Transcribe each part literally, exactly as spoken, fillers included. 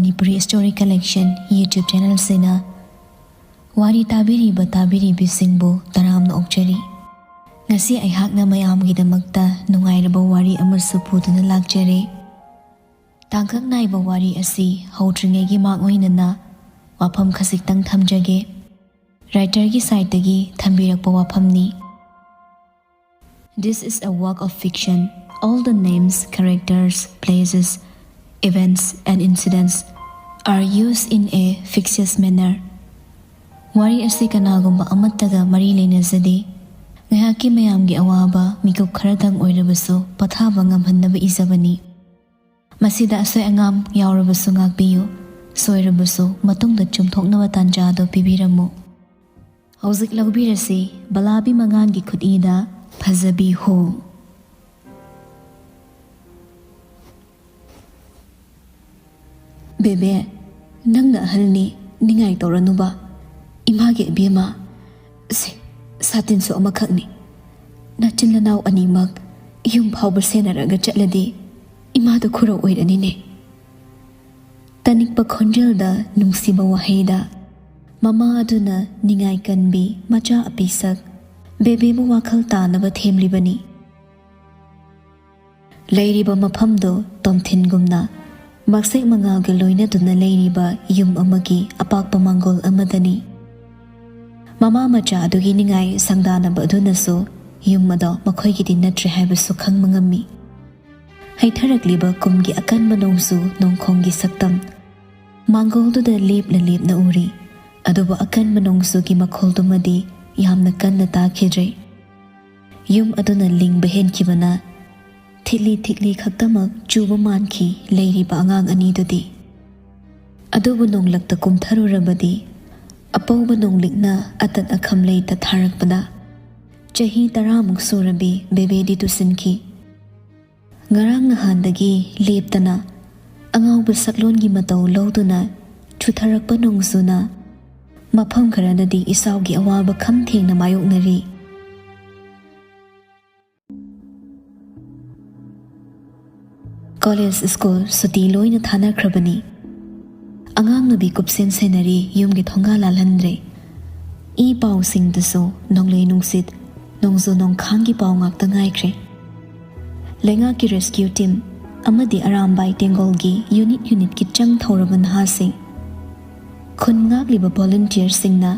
Manipuri Story Collection YouTube channel ꯑꯁꯤꯅ ꯋꯥꯔꯤ ꯇꯥꯕꯤꯔꯤꯕ ꯇꯥꯕꯤꯔꯤꯕꯤꯁꯤꯡꯕꯨ ꯇꯔꯥꯝꯅ ꯑꯣꯛꯆꯔꯤ꯫ ꯉꯁꯤ ꯑꯩꯍꯥꯛꯅ ꯃꯌꯥꯝꯒꯤꯗꯃꯛꯇ ꯅꯨꯡꯉꯥꯏꯔꯕ ꯋꯥꯔꯤ ꯑꯃꯁꯨ ꯄꯨꯗꯨꯅ ꯂꯥꯛꯆꯔꯦ꯫ ꯇꯥꯡꯀꯛ ꯅꯥꯏꯕ ꯋꯥꯔꯤ ꯑꯁꯤ ꯍꯧꯗ꯭ꯔꯤꯉꯩꯒꯤ ꯃꯥꯡꯑꯣꯏꯅꯅ ꯋꯥꯐꯝ ꯈꯖꯤꯛꯇꯪ ꯊꯝꯖꯒꯦ꯫ Writerꯒꯤ sideꯇꯒꯤ ꯊꯝꯕꯤꯔꯛꯄ ꯋꯥꯐꯝꯅꯤ꯫ This is a work of fiction. All the names, characters, places, events and incidents are used in a fictitious manner. ꯋꯥꯔꯤ ꯑꯁꯤ ꯀꯅꯥꯒꯨꯝꯕ ꯑꯃꯠꯇꯒ ꯃꯔꯤ ꯂꯩꯅꯖꯗꯦ꯫ ꯉꯥꯏꯍꯥꯛꯀꯤ ꯃꯌꯥꯝꯒꯤ ꯑꯋꯥꯕ ꯃꯤꯀꯨꯞ ꯈꯔꯗꯪ ꯑꯣꯏꯔꯕꯁꯨ ꯄꯣꯊꯥꯕ ꯉꯝꯍꯟꯅꯕ ꯏꯖꯕꯅꯤ꯫ ꯃꯁꯤꯗ ꯑꯁꯣꯏ ꯑꯉꯥꯝ ꯌꯥꯎꯔꯕꯁꯨ ꯉꯥꯛꯄꯤꯌꯨ, ꯁꯣꯏꯔꯕꯁꯨ ꯃꯇꯨꯡꯗ ꯆꯨꯝꯊꯣꯛꯅꯕ ꯇꯥꯟꯖꯥ ꯑꯗꯨ ꯄꯤꯕꯤꯔꯝꯃꯨ꯫ ꯍꯧꯖꯤꯛ ꯂꯧꯕꯤꯔꯁꯤ ꯕꯂꯥꯕꯤ ꯃꯉꯥꯟꯒꯤ ꯈꯨꯠꯏꯗ ꯐꯖꯕꯤ ꯍꯣ꯫ ꯕꯦꯕꯦ, ꯅꯪꯅ ꯑꯍꯜꯅꯤ, ꯅꯤꯡꯉꯥꯏ ꯇꯧꯔꯅꯨꯕ꯫ ꯏꯃꯥꯒꯤ ꯏꯕꯦꯝꯃ, ꯁꯦ, ꯁꯥꯇꯤꯟꯁꯨ ꯑꯃꯈꯛꯅꯤ꯫ ꯅꯆꯤꯟ ꯅꯅꯥꯎ ꯑꯅꯤꯃꯛ ꯌꯨꯝ ꯐꯥꯎꯕ ꯁꯦꯟꯅꯔꯒ ꯆꯠꯂꯗꯤ ꯏꯃꯥꯗꯣ ꯈꯨꯔꯧ ꯑꯣꯏꯔꯅꯤꯅꯦ꯫ ꯇꯅꯤꯛꯄ ꯈꯣꯟꯖꯦꯜꯗ, ꯅꯨꯡꯁꯤꯕ ꯋꯥꯍꯩꯗ ꯃꯃꯥ ꯑꯗꯨꯅ ꯅꯤꯡꯉꯥꯏ ꯀꯟꯕꯤ ꯃꯆꯥ ꯑꯄꯤꯁꯛ ꯕꯦꯕꯦꯕꯨ ꯋꯥꯈꯜ ꯇꯥꯅꯕ ꯊꯦꯝꯂꯤꯕꯅꯤ꯫ ꯂꯩꯔꯤꯕ ꯃꯐꯝꯗꯨ ꯇꯣꯝꯊꯤꯟꯒꯨꯝꯅ ꯃꯁꯦꯛ ꯃꯉꯥꯜꯒ ꯂꯣꯏꯅꯗꯨꯅ ꯂꯩꯔꯤꯕ ꯌꯨꯝ ꯑꯃꯒꯤ ꯑꯄꯥꯛꯄ ꯃꯥꯡꯒꯣꯜ ꯑꯃꯗꯅꯤ꯫ ꯃꯃꯥ ꯃꯆꯥ ꯑꯗꯨꯒꯤ ꯅꯤꯡꯉꯥꯏ ꯁꯪꯗꯥꯅꯕ ꯑꯗꯨꯅꯁꯨ ꯌꯨꯝ ꯑꯗꯣ ꯃꯈꯣꯏꯒꯤꯗꯤ ꯅꯠꯇ꯭ꯔꯦ ꯍꯥꯏꯕꯁꯨ ꯈꯪꯕ ꯉꯝꯃꯤ꯫ ꯍꯩꯊꯔꯛꯂꯤꯕ ꯀꯨꯝꯒꯤ ꯑꯀꯟꯕ ꯅꯣꯡꯖꯨ ꯅꯣꯡꯈꯣꯡꯒꯤ ꯁꯛꯇꯝ ꯃꯥꯡꯒꯣꯜꯗꯨꯗ ꯂꯦꯞꯅ ꯂꯦꯞꯅ ꯎꯔꯤ꯫ ꯑꯗꯨꯕꯨ ꯑꯀꯟꯕ ꯅꯣꯡꯖꯨꯒꯤ ꯃꯈꯣꯜꯗꯨꯃꯗꯤ ꯌꯥꯝꯅ ꯀꯟꯅ ꯇꯥꯈꯤꯗ꯭ꯔꯦ꯫ ꯌꯨꯝ ꯑꯗꯨꯅ ꯂꯤꯡꯕ ꯍꯦꯟꯈꯤꯕꯅ ꯊꯤꯠꯂꯤ ꯊꯤꯠꯂꯤ ꯈꯛꯇꯃꯛ ꯆꯨꯕ ꯃꯥꯟꯈꯤ ꯂꯩꯔꯤꯕ ꯑꯉꯥꯡ ꯑꯅꯤꯗꯨꯗꯤ꯫ ꯑꯗꯨꯕꯨ ꯅꯣꯡꯂꯛꯇ ꯀꯨꯝꯊꯔꯨꯔꯕꯗꯤ ꯑꯄꯧꯕ ꯅꯣꯡꯂꯤꯛꯅ ꯑꯇꯠ ꯑꯈꯝ ꯂꯩꯇ ꯊꯥꯔꯛꯄꯗ ꯆꯍꯤ ꯇꯔꯥꯃꯨꯛ ꯁꯨꯔꯕꯤ ꯕꯦꯕꯦꯗꯤ ꯇꯨꯁꯤꯟꯈꯤ꯫ ꯉꯔꯥꯡ ꯅꯍꯥꯟꯗꯒꯤ ꯂꯦꯞꯇꯅ ꯑꯉꯥꯎꯕ ꯁꯛꯂꯣꯟꯒꯤ ꯃꯇꯧ ꯂꯧꯗꯨꯅ ꯆꯨꯊꯔꯛꯄ ꯅꯣꯡꯖꯨꯅ ꯃꯐꯝ ꯈꯔꯗꯗꯤ ꯏꯆꯥꯎꯒꯤ ꯑꯋꯥꯕ ꯈꯝ ꯊꯦꯡꯅ ꯃꯥꯌꯣꯛꯅꯔꯤ꯫ ꯀꯣꯂꯦꯖ ꯁ꯭ꯀꯨꯜ ꯁꯨꯇꯤ ꯂꯣꯏꯅ ꯊꯥꯅꯈ꯭ꯔꯕꯅꯤ꯫ ꯑꯉꯥꯡ ꯅꯨꯕꯤ ꯀꯨꯞꯁꯦꯟ ꯁꯦꯟꯅꯔꯤ ꯌꯨꯝꯒꯤ ꯊꯣꯡꯒꯥꯜ ꯂꯥꯜꯍꯟꯗ꯭ꯔꯦ꯫ ꯏ ꯄꯥꯎꯁꯤꯡꯗꯁꯨ ꯅꯣꯡꯂꯩ ꯅꯨꯡꯁꯤꯠ, ꯅꯣꯡꯖꯨ ꯅꯣꯡꯈꯥꯡꯒꯤ ꯄꯥꯎ ꯉꯥꯛꯇ ꯉꯥꯏꯈ꯭ꯔꯦ꯫ ꯂꯩꯉꯥꯛꯀꯤ ꯔꯦꯁꯀ꯭ꯌꯨ ꯇꯤꯝ ꯑꯃꯗꯤ ꯑꯔꯥꯝꯕꯥꯏ ꯇꯦꯡꯒꯣꯜꯒꯤ ꯌꯨꯅꯤꯠ ꯌꯨꯅꯤꯠꯀꯤ ꯆꯪ ꯊꯧꯔꯕ ꯅꯍꯥꯁꯤꯡ, ꯈꯨꯟ ꯉꯥꯛꯂꯤꯕ ꯚꯣꯂꯨꯟꯇꯤꯌꯔꯁꯤꯡꯅ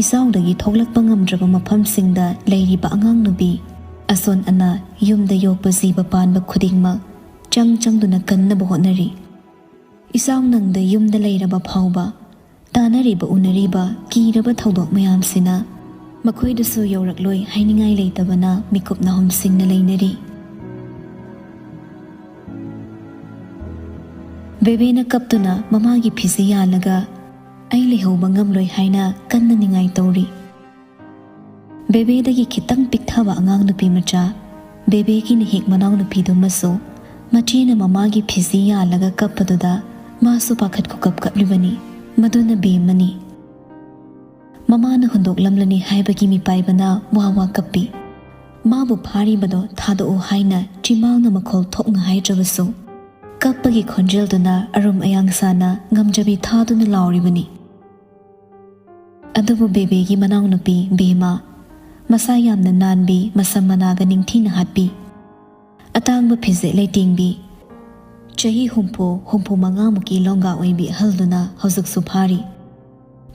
ꯏꯆꯥꯎꯗꯒꯤ ꯊꯣꯛꯂꯛꯄ ꯉꯝꯗ꯭ꯔꯕ ꯃꯐꯝꯁꯤꯡꯗ ꯂꯩꯔꯤꯕ ꯑꯉꯥꯡ ꯅꯨꯕꯤ, ꯑꯁꯣꯟ ꯑꯅꯥ, ꯌꯨꯝꯗ ꯌꯣꯛꯄ ꯖꯤꯕ ꯄꯥꯟꯕ ꯈꯨꯗꯤꯡꯃꯛ ꯆꯪ ꯆꯪꯗꯨꯅ ꯀꯟꯅꯕ ꯍꯣꯠꯅꯔꯤ꯫ ꯏꯆꯥꯎ ꯅꯪꯗ ꯌꯨꯝꯗ ꯂꯩꯔꯕ ꯐꯥꯎꯕ ꯇꯥꯅꯔꯤꯕ ꯎꯅꯔꯤꯕ ꯀꯤꯔꯕ ꯊꯧꯗꯣꯛ ꯃꯌꯥꯝꯁꯤꯅ ꯃꯈꯣꯏꯗꯁꯨ ꯌꯧꯔꯛꯂꯣꯏ ꯍꯥꯏꯅꯤꯡꯉꯥꯏ ꯂꯩꯇꯕꯅ ꯃꯤꯀꯨꯞ ꯅꯥꯍꯨꯝꯁꯤꯡꯅ ꯂꯩꯅꯔꯤ꯫ ꯕꯦꯕꯦꯅ ꯀꯞꯇꯨꯅ ꯃꯃꯥꯒꯤ ꯐꯤꯖꯤ ꯌꯥꯜꯂꯒ ꯑꯩ ꯂꯩꯍꯧꯕ ꯉꯝꯂꯣꯏ ꯍꯥꯏꯅ ꯀꯟꯅ ꯅꯤꯡꯉꯥꯏ ꯇꯧꯔꯤ꯫ ꯕꯦꯕꯦꯗꯒꯤ ꯈꯤꯇꯪ ꯄꯤꯛꯊꯕ ꯑꯉꯥꯡ ꯅꯨꯄꯤ ꯃꯆꯥ, ꯕꯦꯕꯦꯒꯤ ꯅꯍꯦꯛ ꯃꯅꯥꯎ ꯅꯨꯄꯤꯗꯨꯃꯁꯨ ꯃꯆꯦꯅ ꯃꯃꯥꯒꯤ ꯐꯤꯖꯤ ꯌꯥꯜꯂꯒ ꯀꯞꯄꯗꯨꯗ ꯃꯥꯁꯨ ꯄꯥꯈꯠ ꯈꯨꯀꯞ ꯀꯞꯂꯤꯕꯅꯤ꯫ ꯃꯗꯨꯅ ꯕꯦꯝꯃꯅꯤ꯫ ꯃꯃꯥꯅ ꯍꯨꯟꯗꯣꯛꯂꯝꯂꯅꯤ ꯍꯥꯏꯕꯒꯤ ꯃꯤꯄꯥꯏꯕꯅ ꯋꯥ ꯋꯥ ꯀꯞꯄꯤ꯫ ꯃꯥꯕꯨ ꯐꯥꯔꯤꯕꯗꯣ ꯊꯥꯗꯣꯛꯎ ꯍꯥꯏꯅ ꯆꯤꯃꯥꯎꯅ ꯃꯈꯣꯜ ꯊꯣꯛꯅ ꯍꯥꯏꯗ꯭ꯔꯕꯁꯨ, ꯀꯞꯄꯒꯤ ꯈꯣꯟꯖꯦꯜꯗꯨꯅ ꯑꯔꯨꯝ ꯑꯌꯥꯡ ꯁꯥꯅ ꯉꯝꯖꯕꯤ ꯊꯥꯗꯨꯅ ꯂꯥꯎꯔꯤꯕꯅꯤ꯫ ꯑꯗꯨꯕꯨ ꯕꯦꯕꯦꯒꯤ ꯃꯅꯥꯎꯅꯨꯄꯤ ꯕꯦꯃꯥ, ꯃꯁꯥ ꯌꯥꯝꯅ ꯅꯥꯟꯕꯤ, ꯃꯁꯝ ꯃꯅꯥꯒ ꯅꯤꯡꯊꯤꯅ ꯍꯥꯠꯄꯤ, ꯑꯇꯥꯡꯕ ꯐꯤꯖꯦꯠ ꯂꯩꯇꯦꯡꯕꯤ, ꯆꯍꯤ ꯍꯨꯝꯐꯨ, ꯍꯨꯝꯐꯨ ꯃꯉꯥꯃꯨꯛꯀꯤ ꯂꯣꯡꯒꯥ ꯑꯣꯏꯕꯤ ꯑꯍꯜꯗꯨꯅ ꯍꯧꯖꯤꯛꯁꯨ ꯐꯥꯔꯤ꯫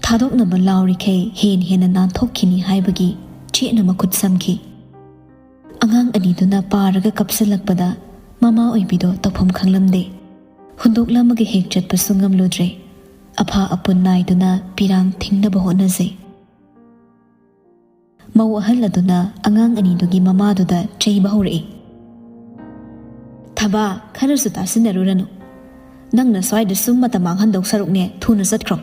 ꯊꯥꯗꯣꯛꯅꯕ ꯂꯥꯎꯔꯤꯈꯩ ꯍꯦꯟ ꯍꯦꯟꯅ ꯅꯥꯟꯊꯣꯛꯈꯤꯅꯤ ꯍꯥꯏꯕꯒꯤ ꯆꯦꯠꯅ ꯃꯈꯨꯠ ꯁꯝꯈꯤ꯫ ꯑꯉꯥꯡ ꯑꯅꯤꯗꯨꯅ ꯄꯥꯔꯒ ꯀꯞꯁꯤꯜꯂꯛꯄꯗ ꯃꯃꯥ ꯑꯣꯏꯕꯤꯗꯣ ꯇꯧꯐꯝ ꯈꯪꯂꯝꯗꯦ꯫ ꯍꯨꯟꯗꯣꯛꯂꯝꯃꯒ ꯍꯦꯛ ꯆꯠꯄꯁꯨ ꯉꯝꯂꯨꯗ꯭ꯔꯦ꯫ ꯑꯐꯥ ꯑꯄꯨꯟ ꯅꯥꯏꯗꯨꯅ ꯄꯤꯔꯥꯡ ꯊꯤꯡꯅꯕ ꯍꯣꯠꯅꯖꯩ꯫ ꯃꯧ ꯑꯍꯜ ꯑꯗꯨꯅ ꯑꯉꯥꯡ ꯑꯅꯤꯗꯨꯒꯤ ꯃꯃꯥꯗꯨꯗ ꯆꯩꯕ ꯍꯧꯔꯛꯏ꯫ "ꯊꯕꯥ, ꯈꯔꯁꯨ ꯇꯥꯁꯤꯟꯅꯔꯨꯔꯅꯨ꯫ ꯅꯪꯅ ꯁ꯭ꯋꯥꯏꯗ ꯁꯨꯝ ꯃꯇꯝ ꯃꯥꯡꯍꯟꯗꯧ ꯁꯔꯨꯛꯅꯦ, ꯊꯨꯅ ꯆꯠꯈ꯭ꯔꯣ꯫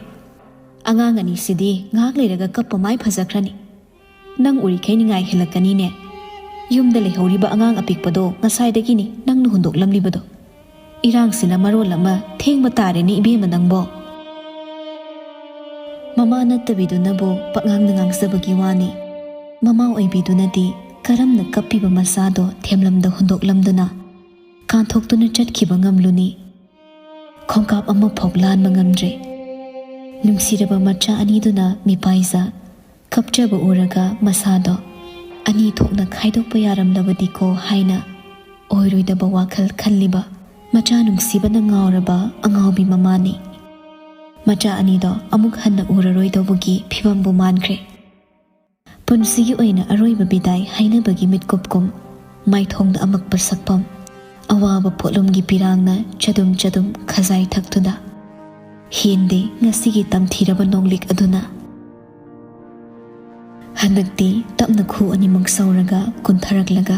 ꯑꯉꯥꯡ ꯑꯅꯤꯁꯤꯗꯤ ꯉꯥꯏꯍꯥꯛ ꯂꯩꯔꯒ ꯀꯞꯄ ꯃꯥꯏ ꯐꯖꯈ꯭ꯔꯅꯤ꯫ ꯅꯪ ꯎꯔꯤꯈꯩ ꯅꯤꯡꯉꯥꯏ ꯍꯦꯜꯂꯛꯀꯅꯤꯅꯦ꯫ ꯌꯨꯝꯗ ꯂꯩꯍꯧꯔꯤꯕ ꯑꯉꯥꯡ ꯑꯄꯤꯛꯄꯗꯣ ꯉꯁꯥꯏꯗꯒꯤꯅꯤ ꯅꯪꯅ ꯍꯨꯟꯗꯣꯛꯂꯝꯂꯤꯕꯗꯣ꯫ ꯏꯔꯥꯡꯁꯤꯅ ꯃꯔꯣꯜ ꯑꯃ ꯊꯦꯡꯕ ꯇꯥꯔꯦꯅꯦ ꯏꯕꯦꯝꯃ ꯅꯪꯕꯣ꯫" ꯃꯃꯥ ꯅꯠꯇꯕꯤꯗꯨꯅꯕꯨ ꯄꯛꯉꯥꯡꯗ ꯉꯥꯡꯖꯕꯒꯤ ꯋꯥꯅꯤ꯫ ꯃꯃꯥ ꯑꯣꯏꯕꯤꯗꯨꯅꯗꯤ ꯀꯔꯝꯅ ꯀꯞꯄꯤꯕ ꯃꯆꯥꯗꯣ ꯊꯦꯝꯂꯝꯗ ꯍꯨꯟꯗꯣꯛꯂꯝꯗꯨꯅ ꯀꯥꯟꯊꯣꯛꯇꯨꯅ ꯆꯠꯈꯤꯕ ꯉꯝꯂꯨꯅꯤ? ꯈꯣꯡꯀꯥꯞ ꯑꯃꯐꯥꯎ ꯂꯥꯟꯕ ꯉꯝꯗ꯭ꯔꯦ꯫ ꯅꯨꯡꯁꯤꯔꯕ ꯃꯆꯥ ꯑꯅꯤꯗꯨꯅ ꯃꯤꯄꯥꯏꯖ ꯀꯞꯆꯕ ꯎꯔꯒ ꯃꯁꯥꯗꯣ ꯑꯅꯤ ꯊꯣꯛꯅ ꯈꯥꯏꯗꯣꯛꯄ ꯌꯥꯔꯝꯂꯕꯗꯤꯀꯣ ꯍꯥꯏꯅ ꯑꯣꯏꯔꯣꯏꯗꯕ ꯋꯥꯈꯜ ꯈꯜꯂꯤꯕ ꯃꯆꯥ ꯅꯨꯡꯁꯤꯕꯅ ꯉꯥꯎꯔꯕ ꯑꯉꯥꯎꯕꯤ ꯃꯃꯥꯅꯤ꯫ ꯃꯆꯥ ꯑꯅꯤꯗꯣ ꯑꯃꯨꯛ ꯍꯟꯅ ꯎꯔꯔꯣꯏꯗꯧꯕꯒꯤ ꯐꯤꯕꯝꯕꯨ ꯃꯥꯟꯈ꯭ꯔꯦ꯫ ꯄꯨꯟꯁꯤꯒꯤ ꯑꯣꯏꯅ ꯑꯔꯣꯏꯕ ꯕꯤꯗꯥꯏ ꯍꯥꯏꯅꯕꯒꯤ ꯃꯤꯠꯀꯨꯞ ꯀꯨꯝ, ꯃꯥꯏꯊꯣꯡꯗ ꯑꯃꯛꯄ ꯁꯛꯐꯝ, ꯑꯋꯥꯕ ꯄꯣꯠꯂꯨꯝꯒꯤ ꯄꯤꯔꯥꯡꯅ ꯆꯗꯨꯝ ꯆꯗꯨꯝ ꯈꯖꯥꯏ ꯊꯛꯇꯨꯅ ꯍꯦꯟꯗꯦ ꯉꯁꯤꯒꯤ ꯇꯝꯊꯤꯔꯕ ꯅꯣꯡꯂꯤꯛ ꯑꯗꯨꯅ꯫ ꯍꯟꯗꯛꯇꯤ ꯇꯞꯅ ꯈꯨ ꯑꯅꯤꯃꯛ ꯁꯧꯔꯒ ꯀꯨꯟꯊꯔꯛꯂꯒ,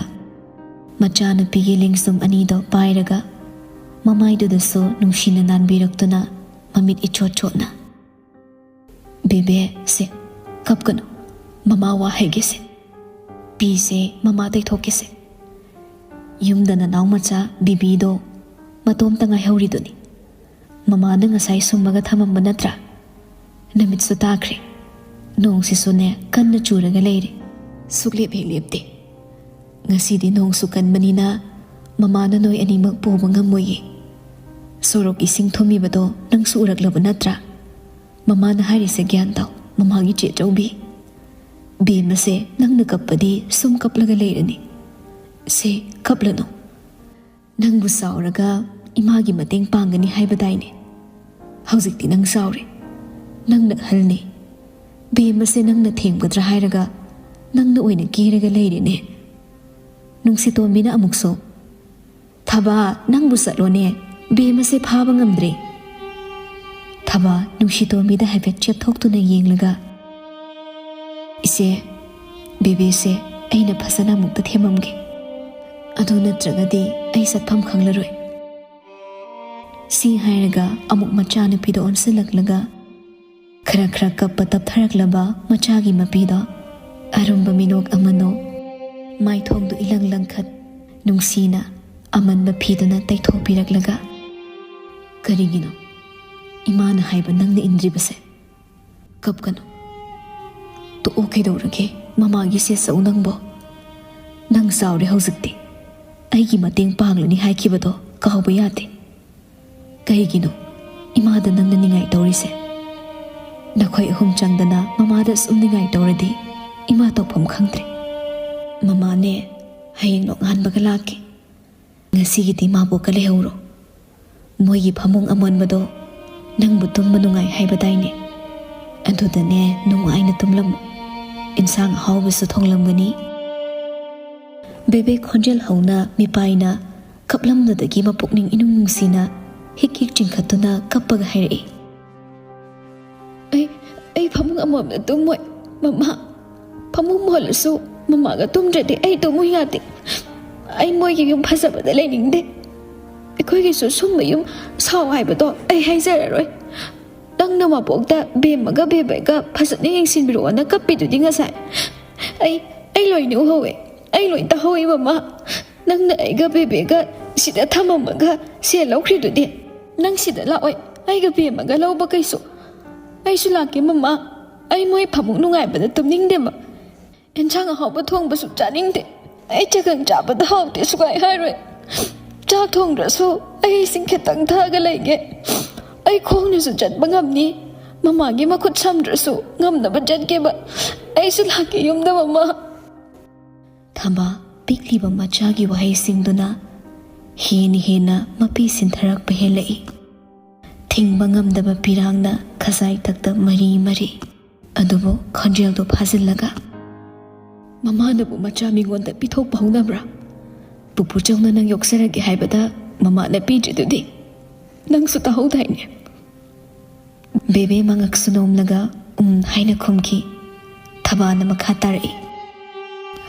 ꯃꯆꯥꯅꯨꯄꯤꯒꯤ ꯂꯦꯡꯖꯨꯝ ꯑꯅꯤꯗꯣ ꯄꯥꯏꯔꯒ ꯃꯃꯥꯏꯗꯨꯗꯁꯨ ꯅꯨꯡꯁꯤꯅ ꯅꯥꯟꯕꯤꯔꯛꯇꯨꯅ, ꯃꯃꯤꯠ ꯏꯆꯣꯠ ꯆꯣꯠꯅ, "ꯕꯦꯕꯦ, ꯁꯦ, ꯀꯞꯀꯅꯨ, ꯃꯃꯥ ꯋꯥ ꯍꯥꯏꯒꯦꯁꯦ, ꯄꯤꯁꯦ ꯃꯃꯥ ꯇꯩꯊꯣꯛꯀꯦꯁꯦ꯫ ꯌꯨꯝꯗ ꯅꯅꯥꯎ ꯃꯆꯥ ꯕꯤꯕꯤꯗꯣ ꯃꯇꯣꯝꯇ ꯉꯥꯏꯍꯧꯔꯤꯗꯨꯅꯤ꯫ ꯃꯃꯥꯅ ꯉꯁꯥꯏ ꯁꯨꯝꯃꯒ ꯊꯝꯃꯝꯕ ꯅꯠꯇ꯭ꯔꯥ? ꯅꯨꯃꯤꯠꯁꯨ ꯇꯥꯈ꯭ꯔꯦ, ꯅꯣꯡꯁꯤꯁꯨꯅꯦ ꯀꯟꯅ ꯆꯨꯔꯒ ꯂꯩꯔꯦ, ꯁꯨꯛꯂꯦꯞ ꯍꯦꯛ ꯂꯦꯞꯇꯦ꯫ ꯉꯁꯤꯗꯤ ꯅꯣꯡꯁꯨ ꯀꯟꯕꯅꯤꯅ ꯃꯃꯥꯅ ꯅꯣꯏ ꯑꯅꯤꯃꯛ ꯄꯨꯕ ꯉꯝꯃꯣꯏꯌꯦ꯫ ꯁꯣꯔꯣꯛ ꯏꯁꯤꯡ ꯊꯨꯝꯃꯤꯕꯗꯣ ꯅꯪꯁꯨ ꯎꯔꯛꯂꯕ ꯅꯠꯇ꯭ꯔꯥ? ꯃꯃꯥꯅ ꯍꯥꯏꯔꯤꯁꯦ ꯒ꯭ꯌꯥꯟ ꯇꯥꯎ, ꯃꯃꯥꯒꯤ ꯆꯦ ꯆꯧꯕꯤ꯫ ꯕꯦꯝꯃꯁꯦ ꯅꯪꯅ ꯀꯞꯄꯗꯤ ꯁꯨꯝ ꯀꯞꯂꯒ ꯂꯩꯔꯅꯤ꯫ ꯁꯦ, ꯀꯞꯂꯅꯨ꯫ ꯅꯪꯕꯨ ꯆꯥꯎꯔꯒ ꯏꯃꯥꯒꯤ ꯃꯇꯦꯡ ꯄꯥꯡꯒꯅꯤ ꯍꯥꯏꯕꯗꯥꯏꯅꯦ? ꯍꯧꯖꯤꯛꯇꯤ ꯅꯪ ꯆꯥꯎꯔꯦ, ꯅꯪꯅ ꯑꯍꯜꯅꯤ꯫ ꯕꯦꯝꯃꯁꯦ ꯅꯪꯅ ꯊꯦꯝꯒꯗ꯭ꯔꯥ ꯍꯥꯏꯔꯒ ꯅꯪꯅ ꯑꯣꯏꯅ ꯀꯦꯔꯒ ꯂꯩꯔꯦꯅꯦ꯫ ꯅꯨꯡꯁꯤꯇꯣꯝꯕꯤꯅ ꯑꯃꯨꯛꯁꯨ, "ꯊꯕꯥ, ꯅꯪꯕꯨ ꯆꯠꯂꯣꯅꯦ, ꯕꯦꯝꯃꯁꯦ ꯐꯥꯕ ꯉꯝꯗ꯭ꯔꯦ꯫" ꯊꯕꯥ ꯅꯨꯡꯁꯤꯇꯣꯝꯕꯤꯗ ꯍꯥꯏꯐꯦꯠ ꯆꯦꯞꯊꯣꯛꯇꯨꯅ ꯌꯦꯡꯂꯒ, "ꯏꯆꯦ, ꯕꯦꯕꯦꯁꯦ ꯑꯩꯅ ꯐꯖꯅ ꯑꯃꯨꯛꯇ ꯊꯦꯝꯃꯝꯒꯦ, ꯑꯗꯨ ꯅꯠꯇ꯭ꯔꯒꯗꯤ ꯑꯩ ꯆꯠꯐꯝ ꯈꯪꯂꯔꯣꯏ꯫" ꯁꯤ ꯍꯥꯏꯔꯒ ꯑꯃꯨꯛ ꯃꯆꯥꯅꯨꯄꯤꯗ ꯑꯣꯟꯁꯤꯜꯂꯛꯂꯒ, ꯈꯔ ꯈꯔ ꯀꯞꯄ ꯇꯞꯊꯔꯛꯂꯕ ꯃꯆꯥꯒꯤ ꯃꯄꯤꯗꯣ ꯑꯔꯨꯝꯕ ꯃꯤꯅꯣꯛ ꯑꯃꯅꯣ, ꯃꯥꯏꯊꯣꯡꯗꯨ ꯏꯂꯪ ꯂꯪꯈꯠ ꯅꯨꯡꯁꯤꯅ ꯑꯃꯟꯕ ꯐꯤꯗꯨꯅ ꯇꯩꯊꯣꯛꯄꯤꯔꯛꯂꯒ, "ꯀꯔꯤꯒꯤꯅꯣ ꯏꯃꯥꯅ ꯍꯥꯏꯕ ꯅꯪꯅ ꯏꯟꯗ꯭ꯔꯤꯕꯁꯦ? ꯀꯞꯀꯅꯨ꯫ ꯇꯣꯛꯑꯣ, ꯀꯩꯗꯧꯔꯒꯦ? ꯃꯃꯥꯒꯤ ꯁꯦꯠꯆꯧ ꯅꯪꯕꯣ꯫ ꯅꯪ ꯆꯥꯎꯔꯦ ꯍꯧꯖꯤꯛꯇꯤ꯫ ꯑꯩꯒꯤ ꯃꯇꯦꯡ ꯄꯥꯡꯂꯅꯤ ꯍꯥꯏꯈꯤꯕꯗꯣ ꯀꯥꯎꯕ ꯌꯥꯗꯦ꯫" "ꯀꯩꯒꯤꯅꯣ ꯏꯃꯥꯗ ꯅꯪꯅ ꯅꯤꯡꯉꯥꯏ ꯇꯧꯔꯤꯁꯦ? ꯅꯈꯣꯏ ꯑꯍꯨꯝ ꯆꯪꯗꯅ ꯃꯃꯥꯗ ꯑꯁꯨꯝ ꯅꯤꯡꯉꯥꯏ ꯇꯧꯔꯗꯤ ꯏꯃꯥ ꯇꯧꯐꯝ ꯈꯪꯗ꯭ꯔꯦ꯫ ꯃꯃꯥꯅꯦ, ꯍꯌꯦꯡ ꯅꯣꯡꯉꯥꯟꯕꯒ ꯂꯥꯛꯀꯦ꯫ ꯉꯁꯤꯒꯤꯗꯤ ꯃꯥꯕꯣꯛꯀ ꯂꯩꯍꯧꯔꯣ꯫ ꯃꯣꯏꯒꯤ ꯐꯃꯨꯡ ꯑꯃꯣꯟꯕꯗꯣ ꯅꯪꯕꯨ ꯇꯨꯝꯕ ꯅꯨꯡꯉꯥꯏ ꯍꯥꯏꯕꯗꯥꯏꯅꯦ? ꯑꯗꯨꯗꯅꯦ ꯅꯨꯡꯉꯥꯏꯅ ꯇꯨꯝꯂꯝꯃꯨ꯫ ꯏꯟꯁꯥꯡ ꯑꯍꯥꯎꯕꯁꯨ ꯊꯣꯡꯂꯝꯒꯅꯤ꯫" ꯕꯦꯕꯦ ꯈꯣꯟꯖꯦꯜ ꯍꯧꯅ ꯃꯤꯄꯥꯏꯅ ꯀꯞꯂꯝꯕꯗꯒꯤ ꯃꯄꯨꯛꯅꯤꯡ ꯏꯅꯨꯡ ꯅꯨꯡꯁꯤꯅ ꯍꯤꯛ ꯍꯤꯛ ꯆꯤꯡꯈꯠꯇꯨꯅ ꯀꯞꯄꯒ ꯍꯥꯏꯔꯛꯏ꯫ "ꯑꯩ, ꯑꯩ ꯐꯃꯨꯡ ꯑꯃꯣꯟꯕꯗ ꯇꯨꯝꯃꯣꯏ, ꯃꯃꯥ꯫ ꯐꯃꯨꯡ ꯃꯣꯜꯂꯁꯨ ꯃꯃꯥꯒ ꯇꯨꯝꯗ꯭ꯔꯗꯤ ꯑꯩ ꯇꯨꯝꯃꯨ ꯌꯥꯗꯦ꯫ ꯑꯩ ꯃꯣꯏꯒꯤ ꯌꯨꯝ ꯐꯖꯕꯗ ꯂꯩꯅꯤꯡꯗꯦ꯫ ꯑꯩꯈꯣꯏꯒꯤꯁꯨ ꯁꯨꯝꯕ ꯌꯨꯝ ꯁꯥꯎ ꯍꯥꯏꯕꯗꯣ ꯑꯩ ꯍꯥꯏꯖꯔꯔꯣꯏ꯫ ꯅꯪꯅ ꯃꯕꯣꯛꯇ ꯕꯦꯝꯃꯒ ꯕꯦꯕꯦꯒ ꯐꯖꯅ ꯌꯦꯡꯁꯤꯟꯕꯤꯔꯛꯑꯣꯅ ꯀꯞꯄꯤꯗꯨꯗꯤ ꯉꯁꯥꯏ꯫ ꯑꯩ, ꯑꯩ ꯂꯣꯏꯅ ꯎꯍꯧꯋꯦ꯫ ꯑꯩ ꯂꯣꯏ ꯇꯥꯍꯧꯋꯤ, ꯃꯃꯥ꯫ ꯅꯪꯅ ꯑꯩꯒ ꯕꯦꯕꯦꯒ ꯁꯤꯗ ꯊꯝꯃꯝꯃꯒ ꯁꯦꯜ ꯂꯧꯈ꯭ꯔꯤꯗꯨꯗꯤ꯫ ꯅꯪ ꯁꯤꯗ ꯂꯥꯛꯑꯣꯏ꯫ ꯑꯩꯒ ꯕꯦꯝꯃꯒ ꯂꯧꯕ ꯀꯩꯁꯨ꯫ ꯑꯩꯁꯨ ꯂꯥꯛꯀꯦ, ꯃꯃꯥ꯫ ꯑꯩ ꯃꯣꯏ ꯐꯃꯨꯡ ꯅꯨꯡꯉꯥꯏꯕꯗ ꯇꯨꯝꯅꯤꯡꯗꯦꯕ꯫ ꯑꯦꯟꯁꯥꯡ ꯑꯍꯥꯎꯕ ꯊꯣꯡꯕꯁꯨ ꯆꯥꯅꯤꯡꯗꯦ꯫ ꯑꯩ ꯆꯒꯪ ꯆꯥꯕꯗ ꯍꯥꯎꯇꯦ ꯁꯨꯛꯍꯥꯏ ꯍꯥꯏꯔꯣꯏ꯫ ꯆꯥꯛ ꯊꯣꯡꯗ꯭ꯔꯁꯨ ꯑꯩ ꯏꯁꯤꯡ ꯈꯤꯇꯪ ꯊꯛꯑꯒ ꯂꯩꯒꯦ꯫ ꯑꯩ ꯈꯣꯡꯅꯁꯨ ꯆꯠꯄ ꯉꯝꯅꯤ꯫ ꯃꯃꯥꯒꯤ ꯃꯈꯨꯠ ꯁꯝꯗ꯭ꯔꯁꯨ ꯉꯝꯅꯕ ꯆꯠꯀꯦꯕ꯫ ꯑꯩꯁꯨ ꯂꯥꯛꯀꯦ ꯌꯨꯝꯗ, ꯃꯃꯥ꯫" ꯊꯝꯕꯥꯜ ꯄꯤꯛꯂꯤꯕ ꯃꯆꯥꯒꯤ ꯋꯥꯍꯩꯁꯤꯡꯗꯨꯅ ꯍꯦꯟꯅ ꯍꯦꯟꯅ ꯃꯄꯤ ꯁꯤꯟꯊꯔꯛꯄ ꯍꯦꯜꯂꯛꯏ꯫ ꯊꯤꯡꯕ ꯉꯝꯗꯕ ꯄꯤꯔꯥꯡꯅ ꯈꯖꯥꯏ ꯇꯛꯇ ꯃꯔꯤ ꯃꯔꯤ꯫ ꯑꯗꯨꯕꯨ ꯈꯣꯟꯖꯦꯜꯗꯨ ꯐꯥꯖꯤꯜꯂꯒ, "ꯃꯃꯥꯅꯕꯨ ꯃꯆꯥ ꯃꯤꯉꯣꯟꯗ ꯄꯤꯊꯣꯛꯄ ꯍꯧꯅꯕ꯭ꯔꯥ? ꯄꯨꯄꯨ ꯆꯧꯅ ꯅꯪ ꯌꯣꯛꯆꯔꯒꯦ ꯍꯥꯏꯕꯗ ꯃꯃꯥꯅ ꯄꯤꯗ꯭ꯔꯤꯗꯨꯗꯤ ꯅꯪꯁꯨ ꯇꯥꯍꯧꯗꯥꯏꯅꯦ?" ꯕꯦꯕꯦ ꯃꯉꯛꯁꯨ ꯅꯣꯝꯂꯒ "ꯎꯝ" ꯍꯥꯏꯅ ꯈꯨꯝꯈꯤ꯫ ꯊꯕꯥꯅ ꯃꯈꯥ ꯇꯥꯔꯛꯏ,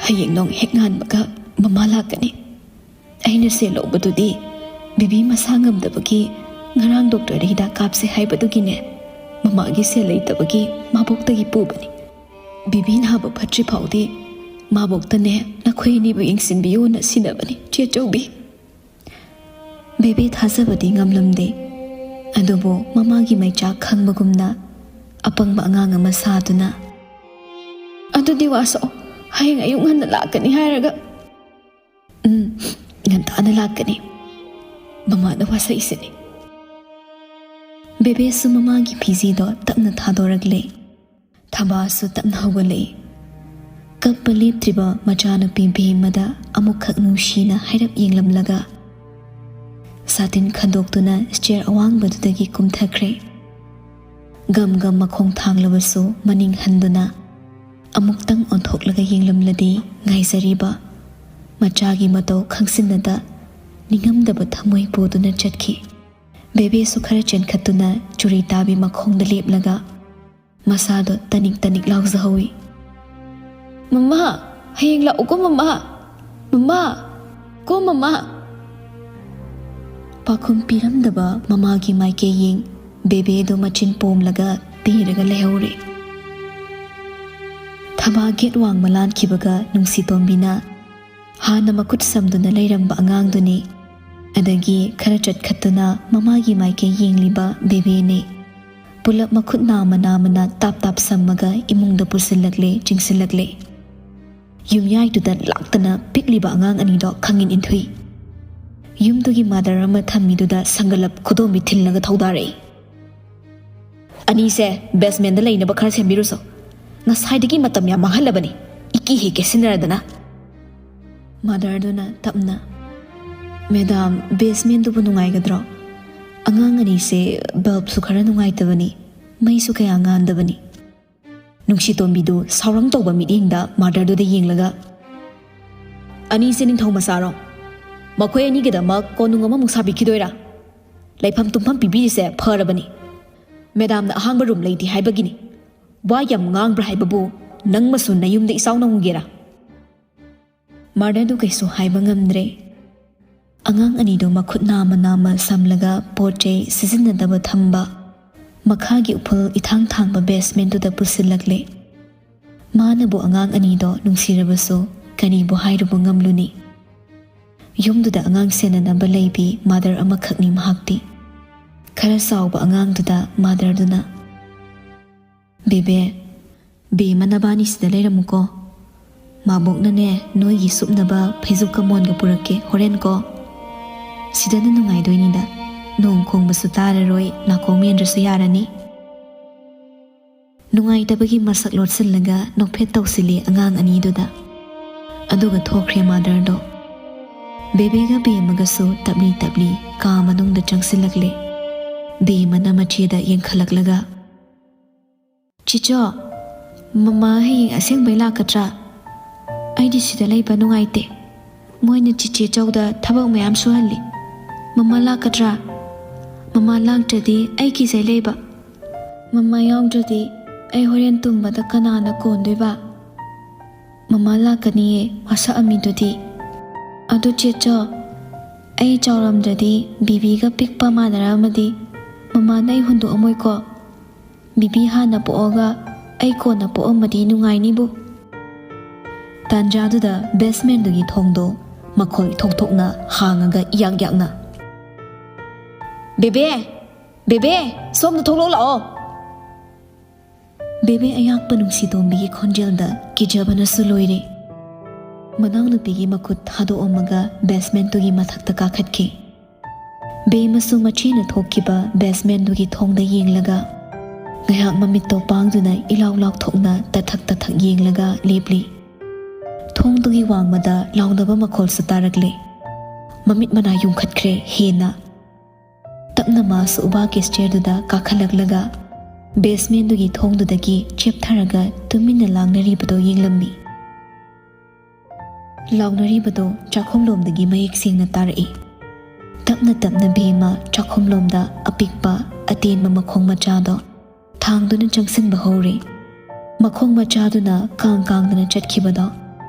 "ꯍꯌꯦꯡ ꯅꯣꯡ ꯍꯦꯛ ꯉꯥꯟꯕꯒ ꯃꯃꯥ ꯂꯥꯛꯀꯅꯤ꯫ ꯑꯩꯅ ꯁꯦꯜ ꯂꯧꯕꯗꯨꯗꯤ ꯕꯦꯕꯤ ꯃꯁꯥ ꯉꯝꯗꯕꯒꯤ ꯉꯔꯥꯡ ꯗꯣꯛꯇꯔꯗ ꯍꯤꯗꯥꯛ ꯀꯥꯞꯁꯦ ꯍꯥꯏꯕꯗꯨꯒꯤꯅꯦ꯫ ꯃꯃꯥꯒꯤ ꯁꯦꯜ ꯂꯩꯇꯕꯒꯤ ꯃꯥꯕꯣꯛꯇꯒꯤ ꯄꯨꯕꯅꯤ꯫ ꯕꯦꯕꯤ ꯅꯥꯕ ꯐꯠꯇ꯭ꯔꯤ ꯐꯥꯎꯗꯤ ꯃꯥꯕꯣꯛꯇꯅꯦ ꯅꯈꯣꯏ ꯑꯅꯤꯕꯨ ꯌꯦꯡꯁꯤꯟꯕꯤꯌꯨꯅ ꯁꯤꯟꯅꯕꯅꯤ, ꯆꯦ ꯑꯆꯧꯕꯤ꯫" ꯕꯦꯕꯤ ꯊꯥꯖꯕꯗꯤ ꯉꯝꯂꯝꯗꯦ꯫ ꯑꯗꯨꯕꯨ ꯃꯃꯥꯒꯤ ꯃꯩꯆꯥꯛ ꯈꯪꯕꯒꯨꯝꯅ ꯑꯄꯪꯕ ꯑꯉꯥꯡ ꯑꯃ ꯁꯥꯗꯨꯅ, "ꯑꯗꯨꯗꯤ ꯋꯥꯁꯛꯑꯣ, ꯍꯌꯦꯡ ꯑꯌꯨꯛ ꯉꯟꯅ ꯂꯥꯛꯀꯅꯤ ꯍꯥꯏꯔꯒ꯫" "ꯎꯝ, ꯉꯟꯇꯥꯅ ꯂꯥꯛꯀꯅꯤ꯫ ꯃꯃꯥꯅ ꯋꯥꯁꯛꯏꯁꯤꯅꯤ꯫" ꯕꯦꯕꯦꯁꯨ ꯃꯃꯥꯒꯤ ꯐꯤꯖꯤꯗꯣ ꯇꯞꯅ ꯊꯥꯗꯣꯔꯛꯂꯦ꯫ ꯊꯕꯥꯁꯨ ꯇꯞꯅ ꯍꯧꯒꯠꯂꯛꯏ꯫ ꯀꯞꯄ ꯂꯦꯞꯇ꯭ꯔꯤꯕ ꯃꯆꯥꯅꯨꯄꯤ ꯕꯦꯝꯃꯗ ꯑꯃꯨꯛꯈꯛ ꯅꯨꯡꯁꯤꯅ ꯍꯥꯏꯔꯞ ꯌꯦꯡꯂꯝꯂꯒ ꯁꯥꯇꯤꯟ ꯈꯟꯗꯣꯛꯇꯨꯅ ꯁ꯭ꯇꯦꯌꯔ ꯑꯋꯥꯡꯕꯗꯨꯗꯒꯤ ꯀꯨꯝꯊꯈ꯭ꯔꯦ꯫ ꯒꯝ ꯒꯝ ꯃꯈꯣꯡ ꯊꯥꯡꯂꯕꯁꯨ ꯃꯅꯤꯡ ꯍꯟꯗꯨꯅ ꯑꯃꯨꯛꯇꯪ ꯑꯣꯟꯊꯣꯛꯂꯒ ꯌꯦꯡꯂꯝꯂꯗꯤ ꯉꯥꯏꯖꯔꯤꯕ ꯃꯆꯥꯒꯤ ꯃꯇꯧ ꯈꯪꯁꯤꯟꯅꯗ ꯅꯤꯡꯉꯝꯗꯕ ꯊꯃꯣꯏ ꯄꯨꯗꯨꯅ ꯆꯠꯈꯤ꯫ ꯕꯦꯕꯦꯁꯨ ꯈꯔ ꯆꯦꯟꯈꯠꯇꯨꯅ ꯆꯨꯔꯤ ꯇꯥꯕꯤ ꯃꯈꯣꯡꯗ ꯂꯦꯞꯂꯒ ꯃꯁꯥꯗꯣ ꯇꯅꯤꯛ ꯇꯅꯤꯛ ꯂꯥꯎꯖꯍꯧꯏ꯫ "ꯃꯃꯥ, ꯍꯌꯦꯡ ꯂꯥꯛꯎꯀꯣ ꯃꯃꯥ꯫ ꯃꯃꯥ, ꯀꯣ ꯃꯃꯥ!" ꯄꯥꯎꯈꯨꯝ ꯄꯤꯔꯝꯗꯕ ꯃꯃꯥꯒꯤ ꯃꯥꯏꯀꯩ ꯌꯦꯡ ꯕꯦꯕꯦꯗꯣ ꯃꯆꯤꯟ ꯄꯣꯝꯂꯒ ꯇꯦꯔꯒ ꯂꯩꯍꯧꯔꯦ꯫ ꯊꯕꯥ ꯒꯦꯠ ꯋꯥꯡꯃ ꯂꯥꯟꯈꯤꯕꯒ ꯅꯨꯡꯁꯤꯇꯣꯝꯕꯤꯅ ꯍꯥꯟꯅ ꯃꯈꯨꯠ ꯁꯝꯗꯨꯅ ꯂꯩꯔꯝꯕ ꯑꯉꯥꯡꯗꯨꯅꯤ꯫ ꯑꯗꯒꯤ ꯈꯔ ꯆꯠꯈꯠꯇꯨꯅ ꯃꯃꯥꯒꯤ ꯃꯥꯏꯀꯩ ꯌꯦꯡꯂꯤꯕ ꯕꯦꯕꯦꯅꯤ꯫ ꯄꯨꯂꯞ ꯃꯈꯨꯠ ꯅꯥꯝꯃ ꯅꯥꯝꯃꯅ ꯇꯥꯞ ꯇꯥꯞ ꯁꯝꯃꯒ ꯏꯃꯨꯡꯗ ꯄꯨꯁꯤꯜꯂꯛꯂꯦ, ꯆꯤꯡꯁꯤꯜꯂꯛꯂꯦ꯫ ꯌꯨꯝꯌꯥꯏꯗꯨꯗ ꯂꯥꯛꯇꯅ ꯄꯤꯛꯂꯤꯕ ꯑꯉꯥꯡ ꯑꯅꯤꯗꯣ ꯈꯪꯏꯟ ꯏꯟꯊꯨꯏ꯫ ꯌꯨꯝꯗꯨꯒꯤ ꯃꯥꯗꯔ ꯑꯃ ꯊꯝꯃꯤꯗꯨꯗ ꯁꯪꯒꯂꯞ ꯈꯨꯗꯣꯝꯕꯤ ꯊꯤꯜꯂꯒ ꯊꯧꯗꯥꯔꯛꯏ꯫ "ꯑꯅꯤꯁꯦ ꯕꯦꯁꯃꯦꯟꯗ ꯂꯩꯅꯕ ꯈꯔ ꯁꯦꯝꯕꯤꯔꯨꯁꯣ꯫ ꯉꯁꯥꯏꯗꯒꯤ ꯃꯇꯝ ꯌꯥꯝ ꯃꯥꯡꯍꯜꯂꯕꯅꯤ, ꯏꯀꯤ ꯍꯦꯛ ꯀꯦꯁꯤꯟꯅꯔꯗꯅ꯫" ꯃꯥꯗꯔꯗꯨꯅ ꯇꯞꯅ, "ꯃꯦꯗꯥꯝ, ꯕꯦꯁꯃꯦꯟꯗꯨꯕꯨ ꯅꯨꯡꯉꯥꯏꯒꯗ꯭ꯔꯣ? ꯑꯉꯥꯡ ꯑꯅꯤꯁꯦ ꯕꯜꯕꯁꯨ ꯈꯔ ꯅꯨꯡꯉꯥꯏꯇꯕꯅꯤ, ꯃꯩꯁꯨ ꯀꯌꯥ ꯉꯥꯟꯗꯕꯅꯤ꯫" ꯅꯨꯡꯁꯤꯇꯣꯝꯕꯤꯗꯨ ꯁꯥꯎꯔꯪ ꯇꯧꯕ ꯃꯤꯠꯌꯦꯡꯗ ꯃꯥꯗꯔꯗꯨꯗ ꯌꯦꯡꯂꯒ, "ꯑꯅꯤꯁꯦ ꯅꯤꯡꯊꯧ ꯃꯆꯥꯔꯣ? ꯃꯈꯣꯏ ꯑꯅꯤꯒꯤꯗꯃꯛ ꯀꯣꯅꯨꯡ ꯑꯃꯃꯨꯛ ꯁꯥꯕꯤꯈꯤꯗꯣꯏꯔꯥ? ꯂꯩꯐꯝ ꯇꯨꯝꯐꯝ ꯄꯤꯕꯤꯔꯤꯁꯦ ꯐꯔꯕꯅꯤ꯫ ꯃꯦꯗꯥꯝꯅ ꯑꯍꯥꯡꯕ ꯔꯨꯝ ꯂꯩꯇꯦ ꯍꯥꯏꯕꯒꯤꯅꯤ꯫ ꯋꯥ ꯌꯥꯝ ꯉꯥꯡꯕ꯭ꯔꯥ ꯍꯥꯏꯕꯕꯨ ꯅꯪꯃꯁꯨ ꯅꯌꯨꯝꯗ ꯏꯆꯥꯎ ꯅꯪꯉꯨꯒꯦꯔꯥ?" ꯃꯥꯗꯔꯗꯨ ꯀꯩꯁꯨ ꯍꯥꯏꯕ ꯉꯝꯗ꯭ꯔꯦ꯫ ꯑꯉꯥꯡ ꯑꯅꯤꯗꯨ ꯃꯈꯨꯠ ꯅꯥꯝꯃ ꯅꯥꯝꯃ ꯁꯝꯂꯒ ꯄꯣꯠ ꯆꯩ ꯁꯤꯖꯤꯟꯅꯗꯕ ꯊꯝꯕ ꯃꯈꯥꯒꯤ ꯎꯐꯨꯜ ꯏꯊꯥꯡ ꯊꯥꯡꯕ ꯕꯦꯁꯃꯦꯟꯗꯨꯗ ꯄꯨꯁꯤꯜꯂꯛꯂꯦ꯫ ꯃꯥꯅꯕꯨ ꯑꯉꯥꯡ ꯑꯅꯤꯗꯣ ꯅꯨꯡꯁꯤꯔꯕꯁꯨ ꯀꯔꯤꯕꯨ ꯍꯥꯏꯔꯨꯕ ꯉꯝꯂꯨꯅꯤ? ꯌꯨꯝꯗꯨꯗ ꯑꯉꯥꯡ ꯁꯦꯟꯅꯅꯕ ꯂꯩꯕꯤ ꯃꯥꯗꯔ ꯑꯃꯈꯛꯅꯤ ꯃꯍꯥꯛꯇꯤ꯫ ꯈꯔ ꯆꯥꯎꯕ ꯑꯉꯥꯡꯗꯨꯗ ꯃꯥꯗꯔꯗꯨꯅ, "ꯕꯦꯕꯦ, ꯕꯦꯝꯃ ꯅꯕꯥꯅꯤ ꯁꯤꯗ ꯂꯩꯔꯝꯃꯨꯀꯣ꯫ ꯃꯥꯕꯣꯛꯅꯅꯦ ꯅꯣꯏꯒꯤ ꯁꯨꯞꯅꯕ ꯐꯩꯖꯨꯞꯀ ꯃꯣꯟꯒ ꯄꯨꯔꯛꯀꯦ ꯍꯣꯔꯦꯟ ꯀꯣ꯫ ꯁꯤꯗꯅ ꯅꯨꯡꯉꯥꯏꯗꯣꯏꯅꯤꯗ꯫ ꯅꯣꯡ ꯈꯣꯡꯕꯁꯨ ꯇꯥꯔꯔꯣꯏ, ꯅꯥꯀꯣꯡ ꯃꯦꯟꯗ꯭ꯔꯁꯨ ꯌꯥꯔꯅꯤ꯫ ꯅꯨꯡꯉꯥꯏꯇꯕꯒꯤ ꯃꯁꯛ ꯂꯣꯠꯁꯤꯜꯂꯒ ꯅꯣꯛꯐꯦꯠ ꯇꯧꯁꯤꯜꯂꯤ ꯑꯉꯥꯡ ꯑꯅꯤꯗꯨꯗ꯫ ꯑꯗꯨꯒ ꯊꯣꯛꯈ꯭ꯔꯦ ꯃꯥꯗꯔꯗꯣ꯫ ꯕꯦꯕꯦꯒ ꯕꯦꯝꯃꯒꯁꯨ ꯇꯞꯂꯤ ꯇꯞꯂꯤ ꯀꯥ ꯃꯅꯨꯡꯗ ꯆꯪꯁꯤꯜꯂꯛꯂꯦ꯫ ꯕꯦꯝꯃꯅ ꯃꯆꯦꯗ ꯌꯦꯡꯈꯠꯂꯛꯂꯒ, "ꯆꯤꯆꯣ, ꯃꯃꯥ ꯍꯌꯦꯡ ꯑꯁꯦꯡꯕꯩ ꯂꯥꯛꯀꯗ꯭ꯔꯥ? ꯑꯩꯗꯤ ꯁꯤꯗ ꯂꯩꯕ ꯅꯨꯡꯉꯥꯏꯇꯦ꯫ ꯃꯣꯏꯅ ꯆꯤꯆꯦ ꯆꯧꯗ ꯊꯕꯛ ꯃꯌꯥꯝ ꯁꯨꯍꯜꯂꯤ꯫ ꯃꯃꯥ ꯂꯥꯛꯀꯗ꯭ꯔꯥ? ꯃꯃꯥ ꯂꯥꯛꯇ꯭ꯔꯗꯤ ꯑꯩ ꯀꯤꯖꯩ ꯂꯩꯕ꯫ ꯃꯃꯥ ꯌꯥꯎꯗ꯭ꯔꯗꯤ ꯑꯩ ꯍꯣꯔꯦꯟ ꯇꯨꯝꯕꯗ ꯀꯅꯥꯅ ꯀꯣꯟꯗꯣꯏꯕ?" "ꯃꯃꯥ ꯂꯥꯛꯀꯅꯤꯌꯦ, ꯃꯁꯛ ꯑꯃꯤꯗꯨꯗꯤ꯫ ꯑꯗꯨ ꯆꯦꯆꯣ, ꯑꯩ ꯆꯥꯎꯔꯝꯗ꯭ꯔꯗꯤ ꯕꯤꯕꯤꯒ ꯄꯤꯛꯄ ꯃꯥꯟꯅꯔꯛꯑꯝꯃꯗꯤ ꯃꯃꯥꯅ ꯑꯩ ꯍꯨꯟꯗꯣꯛꯑꯝꯃꯣꯏꯀꯣ? ꯕꯤꯕꯤ ꯍꯥꯟꯅ ꯄꯣꯛꯑꯒ ꯑꯩ ꯀꯣꯟꯅ ꯄꯣꯛꯑꯝꯃꯗꯤ ꯅꯨꯡꯉꯥꯏꯅꯤꯕꯨ꯫" ꯇꯥꯟꯖꯥꯗꯨꯗ ꯕꯦꯁꯃꯦꯟꯗꯨꯒꯤ ꯊꯣꯡꯗꯣ ꯃꯈꯣꯜ ꯊꯣꯛ ꯊꯣꯛꯅ ꯍꯥꯡꯉꯒ ꯏꯌꯥꯛ ꯌꯥꯛꯅ, "ꯕꯦꯕꯦ! ꯕꯦꯕꯦ! ꯁꯣꯝꯗ ꯊꯣꯛꯂꯛꯑꯣ ꯂꯥꯛꯑꯣ!" ꯕꯦꯕꯦ ꯑꯌꯥꯛꯄ ꯅꯨꯡꯁꯤꯇꯣꯝꯕꯤꯒꯤ ꯈꯣꯟꯖꯦꯜꯗ ꯀꯤꯖꯕꯅꯁꯨ ꯂꯣꯏꯔꯦ꯫ ꯃꯅꯥꯎꯅꯨꯄꯤꯒꯤ ꯃꯈꯨꯠ ꯊꯥꯗꯣꯛꯑꯝꯃꯒ ꯕꯦꯁꯃꯦꯟꯇꯨꯒꯤ ꯃꯊꯛꯇ ꯀꯥꯈꯠꯈꯤ꯫ ꯕꯦꯝꯃꯁꯨ ꯃꯆꯦꯅ ꯊꯣꯛꯈꯤꯕ ꯕꯦꯁꯃꯦꯟꯗꯨꯒꯤ ꯊꯣꯡꯗ ꯌꯦꯡꯂꯒ ꯉꯥꯏꯍꯥꯛ ꯃꯃꯤꯠꯇꯣ ꯄꯥꯡꯗꯨꯅ ꯏꯂꯥꯎ ꯂꯥꯎꯊꯣꯛꯅ ꯇꯊꯛ ꯇꯊꯛ ꯌꯦꯡꯂꯒ ꯂꯦꯞꯂꯤ꯫ ꯊꯣꯡꯗꯨꯒꯤ ꯋꯥꯡꯃꯗ ꯂꯥꯎꯅꯕ ꯃꯈꯣꯜꯁꯨ ꯇꯥꯔꯛꯂꯦ꯫ ꯃꯃꯤꯠ ꯃꯅꯥ ꯌꯨꯡꯈꯠꯈ꯭ꯔꯦ ꯍꯦꯟꯅ꯫ ꯇꯞꯅ ꯃꯥꯁꯨ ꯎꯕꯥꯛꯀꯤ ꯁ꯭ꯇꯦꯌꯔꯗꯨꯗ ꯀꯥꯈꯠꯂꯛꯂꯒ ꯕꯦꯁꯃꯦꯟꯗꯨꯒꯤ ꯊꯣꯡꯗꯨꯗꯒꯤ ꯆꯦꯞꯊꯔꯒ ꯇꯨꯃꯤꯟꯅ ꯂꯥꯡꯅꯔꯤꯕꯗꯣ ꯌꯦꯡꯂꯝꯃꯤ꯫ ꯂꯥꯎꯅꯔꯤꯕꯗꯣ ꯆꯥꯛꯈꯨꯝꯂꯣꯝꯗꯒꯤ ꯃꯌꯦꯛ ꯁꯦꯡꯅ ꯇꯥꯔꯛꯏ꯫ ꯇꯞꯅ ꯇꯞꯅ ꯕꯦꯝꯃ ꯆꯥꯛꯈꯨꯝꯂꯣꯝꯗ ꯑꯄꯤꯛꯄ ꯑꯇꯦꯟꯕ ꯃꯈꯣꯡ ꯃꯆꯥꯗꯣ ꯊꯥꯡꯗꯨꯅ ꯆꯪꯁꯤꯟꯕ ꯍꯧꯔꯦ꯫ ꯃꯈꯣꯡ ꯃꯆꯥꯗꯨꯅ ꯀꯥꯡ ꯀꯥꯡꯗꯅ ꯆꯠꯈꯤꯕꯗꯣ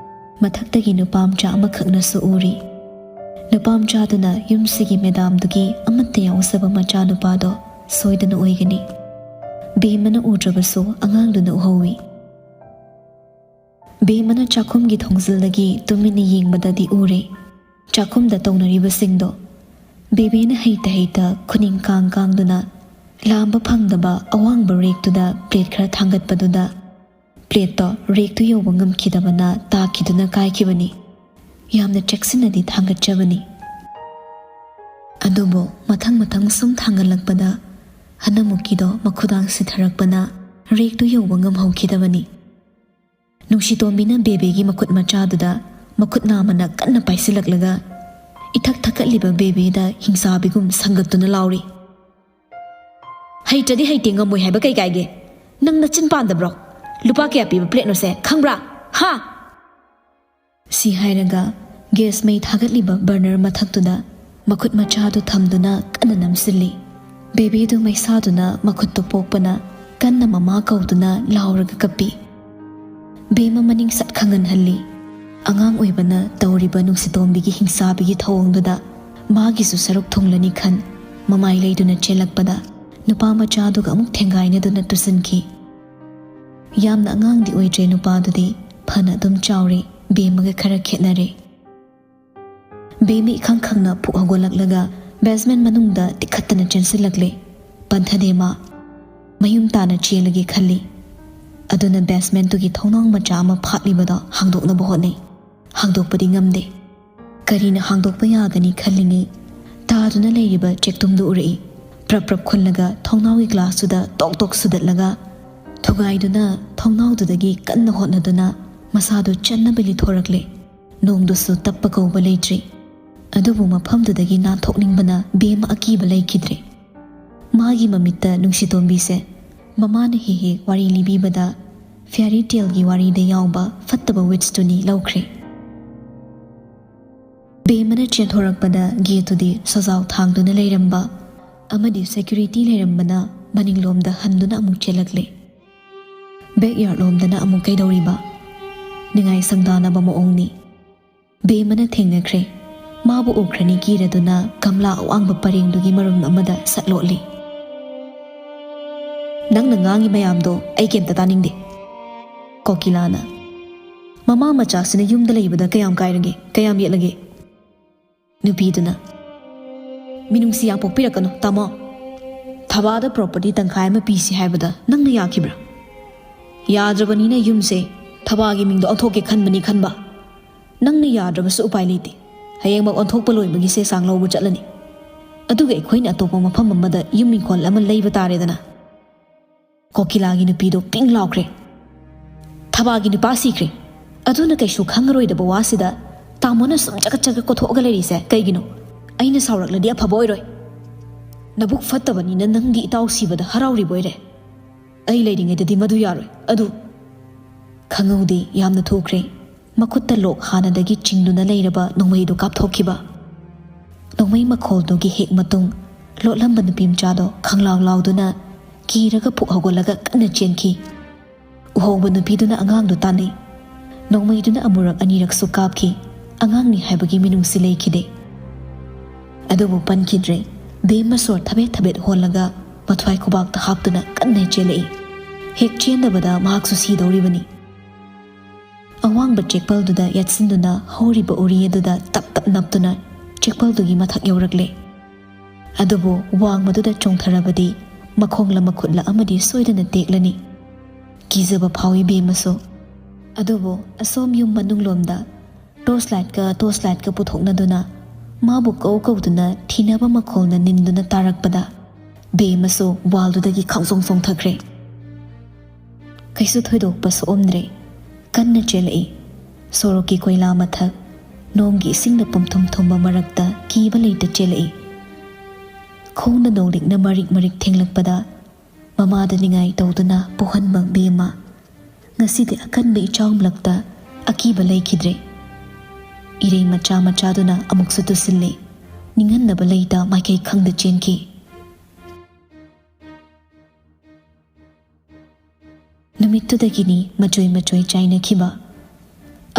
ꯃꯊꯛꯇꯒꯤ ꯅꯨꯄꯥ ꯃꯆꯥ ꯑꯃꯈꯛꯅꯁꯨ ꯎꯔꯤ꯫ ꯅꯨꯄꯥ ꯃꯆꯥꯗꯨꯅ ꯌꯨꯝꯁꯤꯒꯤ ꯃꯦꯗꯥꯝꯗꯨꯒꯤ ꯑꯃꯠꯇ ꯌꯥꯎꯖꯕ ꯃꯆꯥꯅꯨꯄꯥꯗꯣ ꯁꯣꯏꯗꯅ ꯑꯣꯏꯒꯅꯤ꯫ ꯕꯦꯝꯃꯅ ꯎꯗ꯭ꯔꯕꯁꯨ ꯑꯉꯥꯡꯗꯨꯅ ꯎꯍꯧꯏ꯫ ꯕꯦꯝꯃꯅ ꯆꯥꯛꯈꯨꯝꯒꯤ ꯊꯣꯡꯖꯤꯜꯗꯒꯤ ꯇꯨꯃꯤꯟꯅ ꯌꯦꯡꯕꯗꯗꯤ ꯎꯔꯦ ꯆꯥꯛꯈꯨꯝꯗ ꯇꯧꯅꯔꯤꯕꯁꯤꯡꯗꯣ꯫ ꯕꯦꯕꯦꯅ ꯍꯩꯇ ꯍꯩꯇ ꯈꯨꯅꯤꯡ ꯀꯥꯡ ꯀꯥꯡꯗꯨꯅ ꯂꯥꯝꯕ ꯐꯪꯗꯕ ꯑꯋꯥꯡꯕ ꯔꯦꯛꯇꯨꯗ ꯄ꯭ꯂꯦꯠ ꯈꯔ ꯊꯥꯡꯒꯠꯄꯗꯨꯗ ꯄ꯭ꯂꯦꯠꯇꯣ ꯔꯦꯛꯇꯨ ꯌꯧꯕ ꯉꯝꯈꯤꯗꯕꯅ ꯇꯥꯈꯤꯗꯨꯅ ꯀꯥꯏꯈꯤꯕꯅꯤ꯫ ꯌꯥꯝꯅ ꯆꯦꯛꯁꯤꯟꯅꯗꯤ ꯊꯥꯡꯒꯠꯆꯕꯅꯤ꯫ ꯑꯗꯨꯕꯨ ꯃꯊꯪ ꯃꯊꯪ ꯁꯨꯝ ꯊꯥꯡꯒꯠꯂꯛꯄꯗ ꯍꯅꯃꯨꯀꯤꯗꯣ ꯃꯈꯨꯗꯥꯡ ꯁꯤꯊꯔꯛꯄꯅ ꯔꯦꯛꯇꯨ ꯌꯧꯕ ꯉꯝꯍꯧꯈꯤꯗꯕꯅꯤ꯫ ꯅꯨꯡꯁꯤꯇꯣꯝꯕꯤꯅ ꯕꯦꯕꯤꯒꯤ ꯃꯈꯨꯠ ꯃꯆꯥꯗꯨꯗ ꯃꯈꯨꯠ ꯅꯥꯝꯃꯅ ꯀꯟꯅ ꯄꯥꯏꯁꯤꯜꯂꯛꯂꯒ ꯏꯊꯛ ꯊꯛꯀꯠꯂꯤꯕ ꯕꯦꯕꯤꯗ ꯍꯤꯡꯁꯥꯕꯤꯒꯨꯝ ꯁꯪꯒꯠꯇꯨꯅ ꯂꯥꯎꯔꯤ꯫ "ꯍꯩꯇ꯭ꯔꯗꯤ ꯍꯩꯇꯦ, ꯉꯝꯃꯣꯏ ꯍꯥꯏꯕ ꯀꯩ ꯀꯥꯏꯒꯦ? ꯅꯪ ꯅꯆꯤꯟ ꯄꯥꯟꯗꯕ꯭ꯔꯣ? ꯂꯨꯄꯥ ꯀꯌꯥ ꯄꯤꯕ ꯄ꯭ꯂꯦꯠꯅꯣꯁꯦ ꯈꯪꯕ꯭ꯔꯥ? ꯍꯥ?" ꯁꯤ ꯍꯥꯏꯔꯒ ꯒ꯭ꯌꯥꯁ ꯃꯩ ꯊꯥꯒꯠꯂꯤꯕ ꯕꯔꯅꯔ ꯃꯊꯛꯇꯨꯗ ꯃꯈꯨꯠ ꯃꯆꯥꯗꯨ ꯊꯝꯗꯨꯅ ꯀꯟꯅ ꯅꯝꯁꯤꯜꯂꯤ꯫ ꯕꯦꯕꯤꯗꯨ ꯃꯩꯁꯥꯗꯨꯅ ꯃꯈꯨꯠꯇꯨ ꯄꯣꯛꯄꯅ ꯀꯟꯅ ꯃꯃꯥ ꯀꯧꯗꯨꯅ ꯂꯥꯎꯔꯒ ꯀꯞꯄꯤ꯫ ꯕꯦꯝꯃ ꯃꯅꯤꯡ ꯁꯠ ꯈꯪꯍꯟꯍꯜꯂꯤ꯫ ꯑꯉꯥꯡ ꯑꯣꯏꯕꯅ ꯇꯧꯔꯤꯕ ꯅꯨꯡꯁꯤꯇꯣꯝꯕꯤꯒꯤ ꯍꯤꯡꯁꯥꯕꯤꯒꯤ ꯊꯧꯑꯣꯡꯗꯨꯗ ꯃꯥꯒꯤꯁꯨ ꯁꯔꯨꯛ ꯊꯨꯡꯂꯅꯤ ꯈꯟ ꯃꯃꯥꯏ ꯂꯩꯗꯨꯅ ꯆꯦꯜꯂꯛꯄꯗ ꯅꯨꯄꯥ ꯃꯆꯥꯗꯨꯒ ꯑꯃꯨꯛ ꯊꯦꯡꯒꯥꯏꯅꯗꯨꯅ ꯇꯨꯁꯤꯟꯈꯤ꯫ ꯌꯥꯝꯅ ꯑꯉꯥꯡꯗꯤ ꯑꯣꯏꯗ꯭ꯔꯦ ꯅꯨꯄꯥꯗꯨꯗꯤ, ꯐꯅ ꯑꯗꯨꯝ ꯆꯥꯎꯔꯦ, ꯕꯦꯝꯃꯒ ꯈꯔ ꯈꯦꯠꯅꯔꯦ꯫ ꯕꯦꯝꯃ ꯏꯈꯪ ꯈꯪꯅ ꯐꯨꯛ ꯍꯧꯒꯠꯂꯛꯂꯒ ꯕꯦꯁꯃꯦꯟ ꯃꯅꯨꯡꯗ ꯇꯤꯛꯈꯠꯇꯅ ꯆꯦꯟꯁꯤꯜꯂꯛꯂꯦ꯫ ꯄꯟꯊꯗꯦ ꯃꯥ꯫ ꯃꯌꯨꯝ ꯇꯥꯅ ꯆꯦꯜꯂꯒꯦ ꯈꯜꯂꯤ꯫ ꯑꯗꯨꯅ ꯕꯦꯁꯃꯦꯟꯇꯨꯒꯤ ꯊꯣꯡꯅꯥꯎ ꯃꯆꯥ ꯑꯃ ꯐꯥꯛꯂꯤꯕꯗꯣ ꯍꯥꯡꯗꯣꯛꯅꯕ ꯍꯣꯠꯅꯩ꯫ ꯍꯥꯡꯗꯣꯛꯄꯗꯤ ꯉꯝꯗꯦ꯫ ꯀꯔꯤꯅ ꯍꯥꯡꯗꯣꯛꯄ ꯌꯥꯒꯅꯤ ꯈꯜꯂꯤꯉꯩ ꯇꯥꯗꯨꯅ ꯂꯩꯔꯤꯕ ꯆꯦꯛꯇꯨꯝꯗꯨ ꯎꯔꯛꯏ꯫ ꯄ꯭ꯔꯞ ꯄ꯭ꯔꯞ ꯈꯨꯜꯂꯒ ꯊꯣꯡꯅꯥꯎꯒꯤ ꯒ꯭ꯂꯥꯁꯇꯨꯗ ꯇꯣꯛ ꯇꯣꯛ ꯁꯨꯗꯠꯂꯒ ꯊꯨꯒꯥꯏꯗꯨꯅ ꯊꯣꯡꯅꯥꯎꯗꯨꯗꯒꯤ ꯀꯟꯅ ꯍꯣꯠꯅꯗꯨꯅ ꯃꯁꯥꯗꯨ ꯆꯟꯅꯕ ꯂꯤꯊꯣꯔꯛꯂꯦ꯫ ꯅꯣꯡꯗꯨꯁꯨ ꯇꯞꯄ ꯀꯧꯕ ꯂꯩꯇ꯭ꯔꯤ꯫ ꯑꯗꯨꯕꯨ ꯃꯐꯝꯗꯨꯗꯒꯤ ꯅꯥꯟꯊꯣꯛꯅꯤꯡꯕꯅ ꯕꯦꯝꯃ ꯑꯀꯤꯕ ꯂꯩꯈꯤꯗ꯭ꯔꯦ꯫ ꯃꯥꯒꯤ ꯃꯃꯤꯠꯇ ꯅꯨꯡꯁꯤꯇꯣꯝꯕꯤꯁꯦ ꯃꯃꯥꯅ ꯍꯦꯛ ꯍꯦꯛ ꯋꯥꯔꯤ ꯂꯤꯕꯤꯕꯗ ꯐꯦꯔꯤ ꯇꯦꯜꯒꯤ ꯋꯥꯔꯤꯗ ꯌꯥꯎꯕ ꯐꯠꯇꯕ ꯋꯤꯠꯁꯇꯨꯅꯤ ꯂꯧꯈ꯭ꯔꯦ꯫ ꯕꯦꯝꯃꯅ ꯆꯦꯟꯊꯣꯔꯛꯄꯗ ꯒꯦꯠꯇꯨꯗꯤ ꯁꯖꯥꯎ ꯊꯥꯡꯗꯨꯅ ꯂꯩꯔꯝꯕ ꯑꯃꯗꯤ ꯁꯦꯀ꯭ꯌꯨꯔꯤꯇꯤ ꯂꯩꯔꯝꯕꯅ ꯃꯅꯤꯡꯂꯣꯝꯗ ꯍꯟꯗꯨꯅ ꯑꯃꯨꯛ ꯆꯦꯜꯂꯛꯂꯦ꯫ ꯕꯦꯛꯌꯥꯔꯗ ꯂꯣꯝꯗꯅ ꯑꯃꯨꯛ ꯀꯩꯗꯧꯔꯤꯕ? ꯅꯤꯡꯉꯥꯏ ꯁꯪꯗꯥꯅꯕ ꯃꯑꯣꯡꯅꯤ꯫ ꯕꯦꯝꯃꯅ ꯊꯦꯡꯅꯈ꯭ꯔꯦ꯫ ꯃꯥꯕꯨ ꯎꯈ꯭ꯔꯅꯤ ꯀꯤꯔꯗꯨꯅ ꯒꯝꯂꯥ ꯑꯋꯥꯡꯕ ꯄꯔꯦꯡꯗꯨꯒꯤ ꯃꯔꯨꯝ ꯑꯃꯗ ꯁꯠ ꯂꯣꯠꯂꯤ꯫ "ꯅꯪꯅ ꯉꯥꯡꯉꯤ ꯃꯌꯥꯝꯗꯣ ꯑꯩ ꯀꯩꯝꯇ ꯇꯥꯅꯤꯡꯗꯦ꯫" ꯀꯣꯀꯤꯂꯥꯅ, "ꯃꯃꯥ ꯃꯆꯥꯁꯤꯅ ꯌꯨꯝꯗ ꯂꯩꯕꯗ ꯀꯌꯥꯝ ꯀꯥꯏꯔꯒꯦ, ꯀꯌꯥꯝ ꯌꯦꯠꯂꯒꯦ?" ꯅꯨꯄꯤꯗꯨꯅ, "ꯃꯤꯅꯨꯡꯁꯤ ꯌꯥꯝ ꯄꯣꯛꯄꯤꯔꯛꯀꯅꯨ ꯇꯥꯃꯣ꯫ ꯊꯕꯥꯗ ꯄ꯭ꯔꯣꯄꯔꯇꯤ ꯇꯪꯈꯥꯏ ꯑꯃ ꯄꯤꯁꯤ ꯍꯥꯏꯕꯗ ꯅꯪꯅ ꯌꯥꯈꯤꯕ꯭ꯔꯥ? ꯌꯥꯗ꯭ꯔꯕꯅꯤꯅ ꯌꯨꯝꯁꯦ ꯊꯕꯥꯒꯤ ꯃꯤꯡꯗ ꯑꯣꯟꯊꯣꯛꯀꯦ ꯈꯟꯕꯅꯤ ꯈꯟꯕ꯫ ꯅꯪꯅ ꯌꯥꯗ꯭ꯔꯕꯁꯨ ꯎꯄꯥꯏ ꯂꯩꯇꯦ꯫ ꯍꯌꯦꯡꯃꯛ ꯑꯣꯟꯊꯣꯛꯄ ꯂꯣꯏꯕꯒꯤ ꯆꯦ ꯆꯥꯡ ꯂꯧꯕ ꯆꯠꯂꯅꯤ꯫ ꯑꯗꯨꯒ ꯑꯩꯈꯣꯏꯅ ꯑꯇꯣꯞꯄ ꯃꯐꯝ ꯑꯃꯗ ꯌꯨꯝ ꯏꯪꯈꯣꯜ ꯑꯃ ꯂꯩꯕ ꯇꯥꯔꯦꯗꯅ꯫ ꯀꯣꯀꯤꯂꯥꯒꯤ ꯅꯨꯄꯤꯗꯣ ꯄꯤꯡ ꯂꯥꯎꯈ꯭ꯔꯦ꯫ ꯊꯕꯥꯒꯤ ꯅꯨꯄꯥ ꯁꯤꯈ꯭ꯔꯦ꯫ ꯑꯗꯨꯅ ꯀꯩꯁꯨ ꯈꯪꯉꯔꯣꯏꯗꯕ ꯋꯥꯁꯤꯗ ꯇꯥꯃꯣꯅ ꯁꯨꯝ ꯆꯒꯠ ꯆꯒꯠ ꯀꯣꯊꯣꯛꯑꯒ ꯂꯩꯔꯤꯁꯦ ꯀꯩꯒꯤꯅꯣ? ꯑꯩꯅ ꯁꯥꯎꯔꯛꯂꯗꯤ ꯑꯐꯕ ꯑꯣꯏꯔꯣꯏ꯫ ꯅꯕꯨꯛ ꯐꯠꯇꯕꯅꯤꯅ ꯅꯪꯒꯤ ꯏꯇꯥꯎ ꯁꯤꯕꯗ ꯍꯔꯥꯎꯔꯤꯕ ꯑꯣꯏꯔꯦ꯫ ꯑꯩ ꯂꯩꯔꯤꯉꯩꯗꯗꯤ ꯃꯗꯨ ꯌꯥꯔꯣꯏ꯫ ꯑꯗꯨ ꯈꯪꯍꯧꯗꯦ, ꯌꯥꯝꯅ ꯊꯨꯈ꯭ꯔꯦ꯫ ꯃꯈꯨꯠꯇ ꯂꯣꯛ ꯍꯥꯟꯅꯗꯒꯤ ꯆꯤꯡꯗꯨꯅ ꯂꯩꯔꯕ ꯅꯣꯡꯃꯩꯗꯨ ꯀꯥꯞꯊꯣꯛꯈꯤꯕ꯫ ꯅꯣꯡꯃꯩ ꯃꯈꯣꯜꯗꯨꯒꯤ ꯍꯦꯛ ꯃꯇꯨꯡ ꯂꯣꯠꯂꯝꯕ ꯅꯨꯄꯤ ꯃꯆꯥꯗꯣ ꯈꯪꯂꯥꯎ ꯂꯥꯎꯗꯨꯅ ꯀꯤꯔꯒ ꯐꯨꯛ ꯍꯧꯒꯠꯂꯒ ꯀꯟꯅ ꯆꯦꯟꯈꯤ꯫ ꯎꯍꯧꯕ ꯅꯨꯄꯤꯗꯨꯅ ꯑꯉꯥꯡꯗꯨ ꯇꯥꯟꯅꯩ꯫ ꯅꯣꯡꯃꯩꯗꯨꯅ ꯑꯃꯨꯔꯛ ꯑꯅꯤꯔꯛꯁꯨ ꯀꯥꯞꯈꯤ꯫ ꯑꯉꯥꯡꯅꯤ ꯍꯥꯏꯕꯒꯤ ꯃꯤꯅꯨꯡꯁꯤ ꯂꯩꯈꯤꯗꯦ꯫ ꯑꯗꯨꯕꯨ ꯄꯟꯈꯤꯗ꯭ꯔꯦ꯫ ꯕꯦꯝꯃ ꯁꯣꯔ ꯊꯕꯦꯠ ꯊꯕꯦꯠ ꯍꯣꯜꯂꯒ ꯃꯊ꯭ꯋꯥꯏ ꯈꯨꯕꯥꯛꯇ ꯍꯥꯞꯇꯨꯅ ꯀꯟꯅ ꯆꯦꯜꯂꯛꯏ꯫ ꯍꯦꯛ ꯆꯦꯟꯗꯕꯗ ꯃꯍꯥꯛꯁꯨ ꯁꯤꯗꯧꯔꯤꯕꯅꯤ꯫ ꯑꯋꯥꯡꯕ ꯆꯦꯛꯄꯜꯗꯨꯗ ꯌꯥꯠꯁꯤꯟꯗꯨꯅ ꯍꯧꯔꯤꯕ ꯎꯔꯤ ꯑꯗꯨꯗ ꯇꯞ ꯇꯞ ꯅꯞꯇꯨꯅ ꯆꯦꯛꯄꯜꯗꯨꯒꯤ ꯃꯊꯛ ꯌꯧꯔꯛꯂꯦ꯫ ꯑꯗꯨꯕꯨ ꯋꯥꯡꯃꯗꯨꯗ ꯆꯣꯡꯊꯔꯕꯗꯤ ꯃꯈꯣꯡꯂ ꯃꯈꯨꯠꯂ ꯑꯃꯗꯤ ꯁꯣꯏꯗꯅ ꯇꯦꯛꯂꯅꯤ꯫ ꯀꯤꯖꯕ ꯐꯥꯎꯏ ꯕꯦꯝꯃꯁꯨ꯫ ꯑꯗꯨꯕꯨ ꯑꯁꯣꯝ ꯌꯨꯝ ꯃꯅꯨꯡꯂꯣꯝꯗ ꯇꯣꯔꯆ ꯂꯥꯏꯠꯀ ꯇꯣꯔꯆ ꯂꯥꯏꯠꯀ ꯄꯨꯊꯣꯛꯅꯗꯨꯅ ꯃꯥꯕꯨ ꯀꯧ ꯀꯧꯗꯨꯅ ꯊꯤꯅꯕ ꯃꯈꯣꯜꯅ ꯅꯤꯟꯗꯨꯅ ꯇꯥꯔꯛꯄꯗ ꯕꯦꯝꯃꯁꯨ ꯋꯥꯜꯗꯨꯗꯒꯤ ꯈꯪꯆꯣꯡ ꯆꯣꯡꯊꯈ꯭ꯔꯦ꯫ ꯀꯩꯁꯨ ꯊꯣꯏꯗꯣꯛꯄ ꯁꯣꯛꯑꯝꯗ꯭ꯔꯦ꯫ ꯀꯟꯅ ꯆꯦꯜꯂꯛꯏ꯫ ꯁꯣꯔꯣꯛꯀꯤ ꯀꯣꯏꯂꯥ ꯃꯊꯛ, ꯅꯣꯡꯒꯤ ꯏꯁꯤꯡꯅ ꯄꯨꯝꯊꯨꯝ ꯊꯨꯝꯕ ꯃꯔꯛꯇ ꯀꯤꯕ ꯂꯩꯇ ꯆꯦꯜꯂꯛꯏ꯫ ꯈꯣꯡꯅ ꯅꯣꯡꯂꯤꯛꯅ ꯃꯔꯤꯛ ꯃꯔꯤꯛ ꯊꯦꯡꯂꯛꯄꯗ ꯃꯃꯥꯗ ꯅꯤꯡꯉꯥꯏ ꯇꯧꯗꯨꯅ ꯄꯣꯛꯍꯟꯕ ꯕꯦꯝꯃ꯫ ꯉꯁꯤꯗꯤ ꯑꯀꯟꯕ ꯏꯆꯥꯎ ꯃꯔꯛꯇ ꯑꯀꯤꯕ ꯂꯩꯈꯤꯗ꯭ꯔꯦ꯫ ꯏꯔꯩ ꯃꯆꯥ ꯃꯆꯥꯗꯨꯅ ꯑꯃꯨꯛꯁꯨ ꯇꯨꯁꯤꯜꯂꯦ꯫ ꯅꯤꯡꯍꯟꯅꯕ ꯂꯩꯇ ꯃꯥꯏꯀꯩ ꯈꯪꯗ ꯆꯦꯟꯈꯤ꯫ ꯅꯨꯃꯤꯠꯇꯨꯗꯒꯤꯅꯤ ꯃꯆꯣꯏ ꯃꯆꯣꯏ ꯆꯥꯏꯅꯈꯤꯕ꯫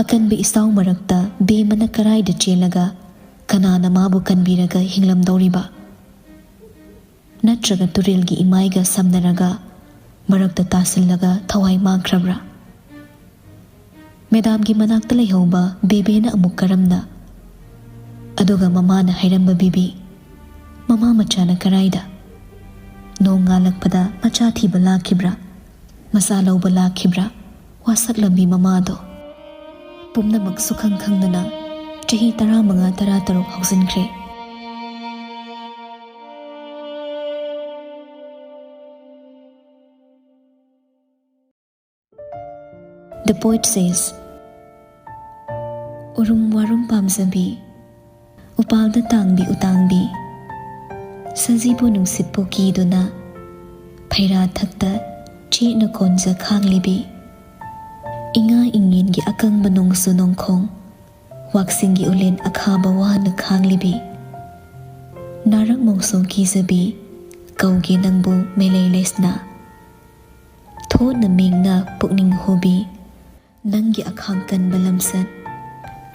ꯑꯀꯟꯕ ꯏꯆꯥꯎ ꯃꯔꯛꯇ ꯕꯦꯝꯃꯅ ꯀꯔꯥꯏꯗ ꯆꯦꯜꯂꯒ ꯀꯅꯥꯅ ꯃꯥꯕꯨ ꯀꯟꯕꯤꯔꯒ ꯍꯤꯡꯂꯝꯗꯧꯔꯤꯕ? ꯅꯠꯇ꯭ꯔꯒ ꯇꯨꯔꯦꯜꯒꯤ ꯏꯃꯥꯏꯒ ꯁꯝꯅꯔꯒ ꯃꯔꯛꯇ ꯇꯥꯁꯤꯜꯂꯒ ꯊꯋꯥꯏ ꯃꯥꯡꯈ꯭ꯔꯕ꯭ꯔꯥ? ꯃꯦꯗꯥꯝꯒꯤ ꯃꯅꯥꯛꯇ ꯂꯩꯍꯧꯕ ꯕꯦꯕꯦꯅ ꯑꯃꯨꯛ ꯀꯔꯝꯅ? ꯑꯗꯨꯒ ꯃꯃꯥꯅ ꯍꯥꯏꯔꯝꯕ ꯕꯤꯕꯤ, ꯃꯃꯥ ꯃꯆꯥꯅ ꯀꯔꯥꯏꯗ? ꯅꯣꯡ ꯉꯥꯜꯂꯛꯄꯗ ꯃꯆꯥ ꯊꯤꯕ ꯂꯥꯛꯈꯤꯕ꯭ꯔꯥ? ꯃꯆꯥ ꯂꯧꯕ ꯂꯥꯛꯈꯤꯕ꯭ꯔꯥ? ꯋꯥꯁꯛꯂꯝꯃꯤ ꯃꯃꯥꯗꯣ꯫ ꯄꯨꯝꯅꯃꯛ ꯁꯨꯈꯪ ꯈꯪꯗꯅ ꯆꯍꯤ ꯇꯔꯥꯃꯉꯥ ꯇꯔꯥꯇꯔꯨꯛ ꯍꯧꯖꯤꯟꯈ꯭ꯔꯦ꯫ The poet says, "ꯎꯔꯨꯝ ꯋꯥꯔꯨꯝ ꯄꯥꯝꯖꯕꯤ, ꯎꯄꯥꯜꯗ ꯇꯥꯡꯕꯤ ꯎꯇꯥꯡꯕꯤ, ꯁꯖꯤꯕꯨ ꯅꯨꯡꯁꯤꯠꯄꯨ ꯀꯤꯗꯨꯅ, ꯐꯩꯔꯥ ꯊꯛꯇ ꯆꯦꯠꯅ ꯀꯣꯟꯖ ꯈꯥꯡꯂꯤꯕꯤ, ꯏꯉꯥ ꯏꯉꯦꯟꯒꯤ ꯑꯀꯪꯕ ꯅꯣꯡꯖꯨ ꯅꯣꯡꯈꯣꯡ, ꯋꯥꯛꯁꯤꯡꯒꯤ ꯎꯂꯦꯟ ꯑꯈꯥꯕ ꯋꯥꯅ ꯈꯥꯡꯂꯤꯕꯤ, ꯅꯥꯔꯛ ꯃꯣꯡꯁꯣꯡ ꯀꯤꯖꯕꯤ, ꯀꯧꯒꯦ ꯅꯪꯕꯨ ꯃꯦꯂꯩ ꯂꯩꯁꯅ, ꯊꯣꯠꯅ ꯃꯤꯡꯅ ꯄꯨꯛꯅꯤꯡ ꯍꯨꯕꯤ, ꯅꯪꯒꯤ ꯑꯈꯥꯡ ꯀꯟꯕ ꯂꯝꯆꯠ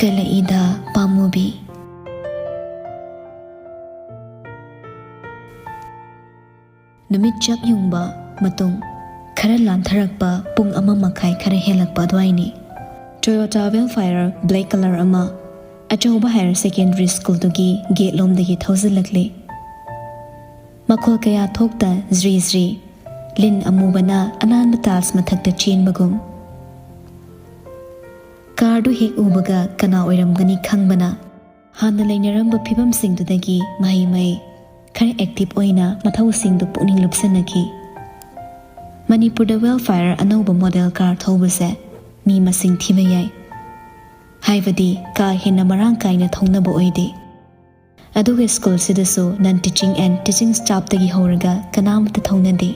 ꯀꯜꯂꯛꯏꯗ ꯄꯥꯝꯃꯨꯕꯤ"꯫ ꯅꯨꯃꯤꯠ ꯆꯥꯛ ꯌꯨꯡꯕ ꯃꯇꯨꯡ ꯈꯔ ꯂꯥꯟꯊꯔꯛꯄ ꯄꯨꯡ ꯑꯃ ꯃꯈꯥꯏ ꯈꯔ ꯍꯦꯜꯂꯛꯄ ꯑꯗꯨꯋꯥꯏꯅꯤ꯫ Toyota Wayfarer black color ꯑꯃ ꯑꯆꯧꯕ higher secondary schoolꯗꯨꯒꯤ gate ꯂꯣꯝꯗꯒꯤ ꯊꯧꯖꯤꯜꯂꯛꯂꯤ꯫ ꯃꯈꯣꯜ ꯀꯌꯥ ꯊꯣꯛꯇ ꯖ꯭ꯔꯤ ꯖ꯭ꯔꯤ, ꯂꯤꯟ ꯑꯃꯨꯕꯅ ꯑꯅꯥꯟꯕ tiles ꯃꯊꯛꯇ ꯆꯦꯟꯕꯒꯨꯝ꯫ Carꯗꯨ ꯍꯦꯛ ꯎꯕꯒ ꯀꯅꯥ ꯑꯣꯏꯔꯝꯒꯅꯤ ꯈꯪꯕꯅ, ꯍꯥꯟꯅ ꯂꯩꯅꯔꯝꯕ ꯐꯤꯕꯝꯁꯤꯡꯗꯨꯗꯒꯤ ꯃꯍꯩ ꯃꯍꯩ ꯈꯔ active ꯑꯣꯏꯅ ꯃꯊꯧꯁꯤꯡꯗꯨ ꯄꯨꯛꯅꯤꯡ ꯂꯨꯞꯁꯤꯟꯅꯈꯤ꯫ ꯃꯅꯤꯄꯨꯔꯗ Wayfarer ꯑꯅꯧꯕ model car ꯊꯧꯕꯁꯦ ꯃꯤ ꯃꯁꯤꯡ ꯊꯤꯕ ꯌꯥꯏ꯫ ꯍꯥꯏꯕꯗꯤ ꯀꯥ ꯍꯦꯟꯅ ꯃꯔꯥꯡ ꯀꯥꯏꯅ ꯊꯧꯅꯕ ꯑꯣꯏꯗꯦ꯫ ꯑꯗꯨꯒ schoolꯁꯤꯗꯁꯨ non teaching and teaching staffꯇꯒꯤ ꯍꯧꯔꯒ ꯀꯅꯥꯃꯠꯇ ꯊꯧꯅꯗꯦ꯫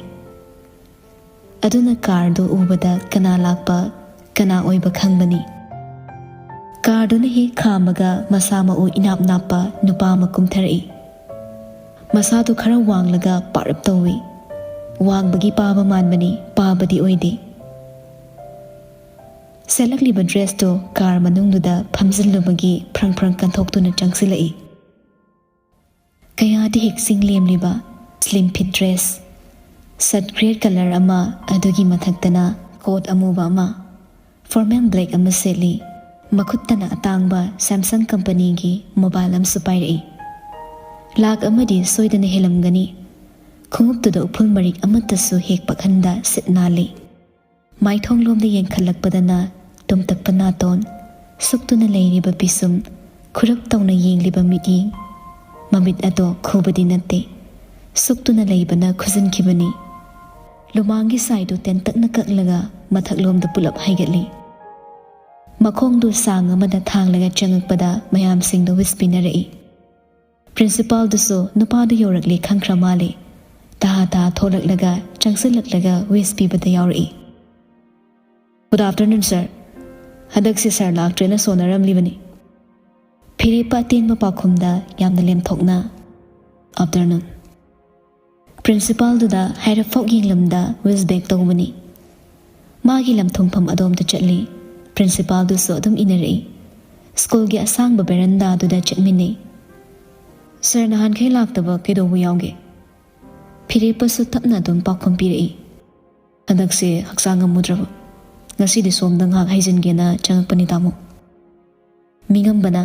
ꯑꯗꯨꯅ carꯗꯨ ꯎꯕꯗ ꯀꯅꯥ ꯂꯥꯛꯄ, ꯀꯅꯥ ꯑꯣꯏꯕ ꯈꯪꯕꯅꯤ꯫ Carꯗꯨꯅ ꯍꯦꯛ ꯈꯥꯝꯃꯒ ꯃꯁꯥ ꯃꯎ ꯏꯅꯥꯞ ꯅꯥꯞꯄ ꯅꯨꯄꯥ ꯑꯃ ꯀꯨꯝꯊꯔꯛꯏ꯫ ꯃꯁꯥꯗꯨ ꯈꯔ ꯋꯥꯡꯂꯒ ꯄꯥꯔꯞ ꯇꯧꯏ꯫ ꯋꯥꯡꯕꯒꯤ ꯄꯥꯕ ꯃꯥꯟꯕꯅꯤ, ꯄꯥꯕꯗꯤ ꯑꯣꯏꯗꯦ꯫ ꯁꯦꯠꯂꯛꯂꯤꯕ dressꯇꯨ car ꯃꯅꯨꯡꯗꯨꯗ ꯐꯝꯖꯤꯜꯂꯨꯕꯒꯤ ꯐ꯭ꯔꯪ ꯐ꯭ꯔꯪ ꯀꯟꯊꯣꯛꯇꯨꯅ ꯆꯪꯁꯤꯜꯂꯛꯏ꯫ ꯀꯌꯥꯗꯤ ꯍꯦꯛ ꯆꯤꯡ ꯂꯦꯝꯂꯤꯕ slim fit dress, shirt grey color ꯑꯃ, ꯑꯗꯨꯒꯤ ꯃꯊꯛꯇꯅ coat ꯑꯃꯨꯕ ꯑꯃ, formal black ꯑꯃ ꯁꯦꯠꯂꯤ꯫ ꯃꯈꯨꯠꯇꯅ ꯑꯇꯥꯡꯕ Samsung companyꯒꯤ mobile ꯑꯃꯁꯨ ꯄꯥꯏꯔꯛꯏ꯫ ꯂꯥꯛ ꯑꯃꯗꯤ ꯁꯣꯏꯗꯅ ꯍꯦꯜꯂꯝꯒꯅꯤ꯫ ꯈꯣꯡꯎꯞꯇꯨꯗ ꯎꯐꯨꯜ ꯃꯔꯤꯛ ꯑꯃꯠꯇꯁꯨ ꯍꯦꯛ ꯄꯛꯍꯟꯗ ꯁꯤꯠ ꯅꯥꯜꯂꯤ꯫ ꯃꯥꯏꯊꯣꯡꯂꯣꯝꯗ ꯌꯦꯡꯈꯠꯂꯛꯄꯗꯅ ꯇꯨꯝꯇꯛꯄ ꯅꯥꯇꯣꯟ, ꯁꯨꯛꯇꯨꯅ ꯂꯩꯔꯤꯕ ꯄꯤꯁꯨꯝ, ꯈꯨꯔꯞ ꯇꯧꯅ ꯌꯦꯡꯂꯤꯕ ꯃꯤꯠꯌꯦꯡ꯫ ꯃꯃꯤꯠ ꯑꯗꯣ ꯈꯨꯕꯗꯤ ꯅꯠꯇꯦ, ꯁꯨꯛꯇꯨꯅ ꯂꯩꯕꯅ ꯈꯨꯖꯤꯟꯈꯤꯕꯅꯤ꯫ ꯂꯨꯃꯥꯡꯒꯤ ꯁꯥꯏꯗꯨ ꯇꯦꯟꯇꯛꯅ ꯀꯛꯂꯒ ꯃꯊꯛꯂꯣꯝꯗ ꯄꯨꯂꯞ ꯍꯥꯏꯒꯠꯂꯤ꯫ ꯃꯈꯣꯡꯗꯨ ꯁꯥꯡ ꯑꯃꯗ ꯊꯥꯡꯂꯒ ꯆꯪꯉꯛꯄꯗ ꯃꯌꯥꯝꯁꯤꯡꯗꯨ ꯋꯤꯁ ꯄꯤꯅꯔꯛꯏ꯫ ꯄ꯭ꯔꯤꯟꯁꯤꯄꯥꯜꯗꯨꯁꯨ ꯅꯨꯄꯥꯗꯨ ꯌꯧꯔꯛꯂꯦ ꯈꯪꯈ꯭ꯔ ꯃꯥꯜꯂꯦ꯫ ꯇꯍꯥ ꯇꯍꯥ ꯊꯣꯛꯂꯛꯂꯒ ꯆꯪꯁꯤꯜꯂꯛꯂꯒ ꯋꯤꯁ ꯄꯤꯕꯗ ꯌꯥꯎꯔꯛꯏ꯫ "Good afternoon, sir꯫ ꯍꯟꯗꯛꯁꯦ ꯁꯥꯔ ꯂꯥꯛꯇ꯭ꯔꯦꯅ ꯁꯣꯟꯅꯔꯝꯂꯤꯕꯅꯤ꯫" ꯐꯤꯔꯦꯞꯄ ꯑꯇꯦꯟꯕ ꯄꯥꯎꯈꯨꯝꯗ ꯌꯥꯝꯅ ꯂꯦꯝꯊꯣꯛꯅ, "Afternoon꯫" ꯄ꯭ꯔꯤꯟꯁꯤꯄꯥꯜꯗꯨꯗ ꯍꯥꯏꯔꯞ ꯐꯥꯎ ꯌꯦꯡꯂꯝꯗ ꯋꯤꯁ ꯕꯦꯛ ꯇꯧꯕꯅꯤ꯫ ꯃꯥꯒꯤ ꯂꯝꯊꯨꯡꯐꯝ ꯑꯗꯣꯝꯗ ꯆꯠꯂꯤ꯫ ꯄ꯭ꯔꯤꯟꯁꯤꯄꯥꯜꯗꯨꯁꯨ ꯑꯗꯨꯝ ꯏꯟꯅꯔꯛꯏ꯫ ꯁ꯭ꯀꯨꯜꯒꯤ ꯑꯁꯥꯡꯕ ꯕꯦꯔꯟꯗꯥꯗꯨꯗ ꯆꯠꯃꯤꯟꯅꯩ꯫ "ꯁꯥꯔ ꯅꯍꯥꯟꯈꯩ ꯂꯥꯛꯇꯕ ꯀꯩꯗꯧꯕ ꯌꯥꯎꯒꯦ?" ꯐꯤꯔꯦꯞꯄꯁꯨ ꯇꯞꯅ ꯑꯗꯨꯝ ꯄꯥꯎꯈꯨꯝ ꯄꯤꯔꯛꯏ꯫ "ꯍꯟꯗꯛꯁꯦ ꯍꯛꯆꯥꯡ ꯉꯝꯃꯨꯗ꯭ꯔꯕ꯫ ꯉꯁꯤꯗꯤ ꯁꯣꯝꯗ ꯉꯥꯏꯍꯥꯛ ꯍꯩꯖꯤꯟꯒꯦꯅ ꯆꯪꯉꯛꯄꯅꯤ, ꯇꯥꯃꯣ꯫" ꯃꯤꯉꯝꯕꯅ,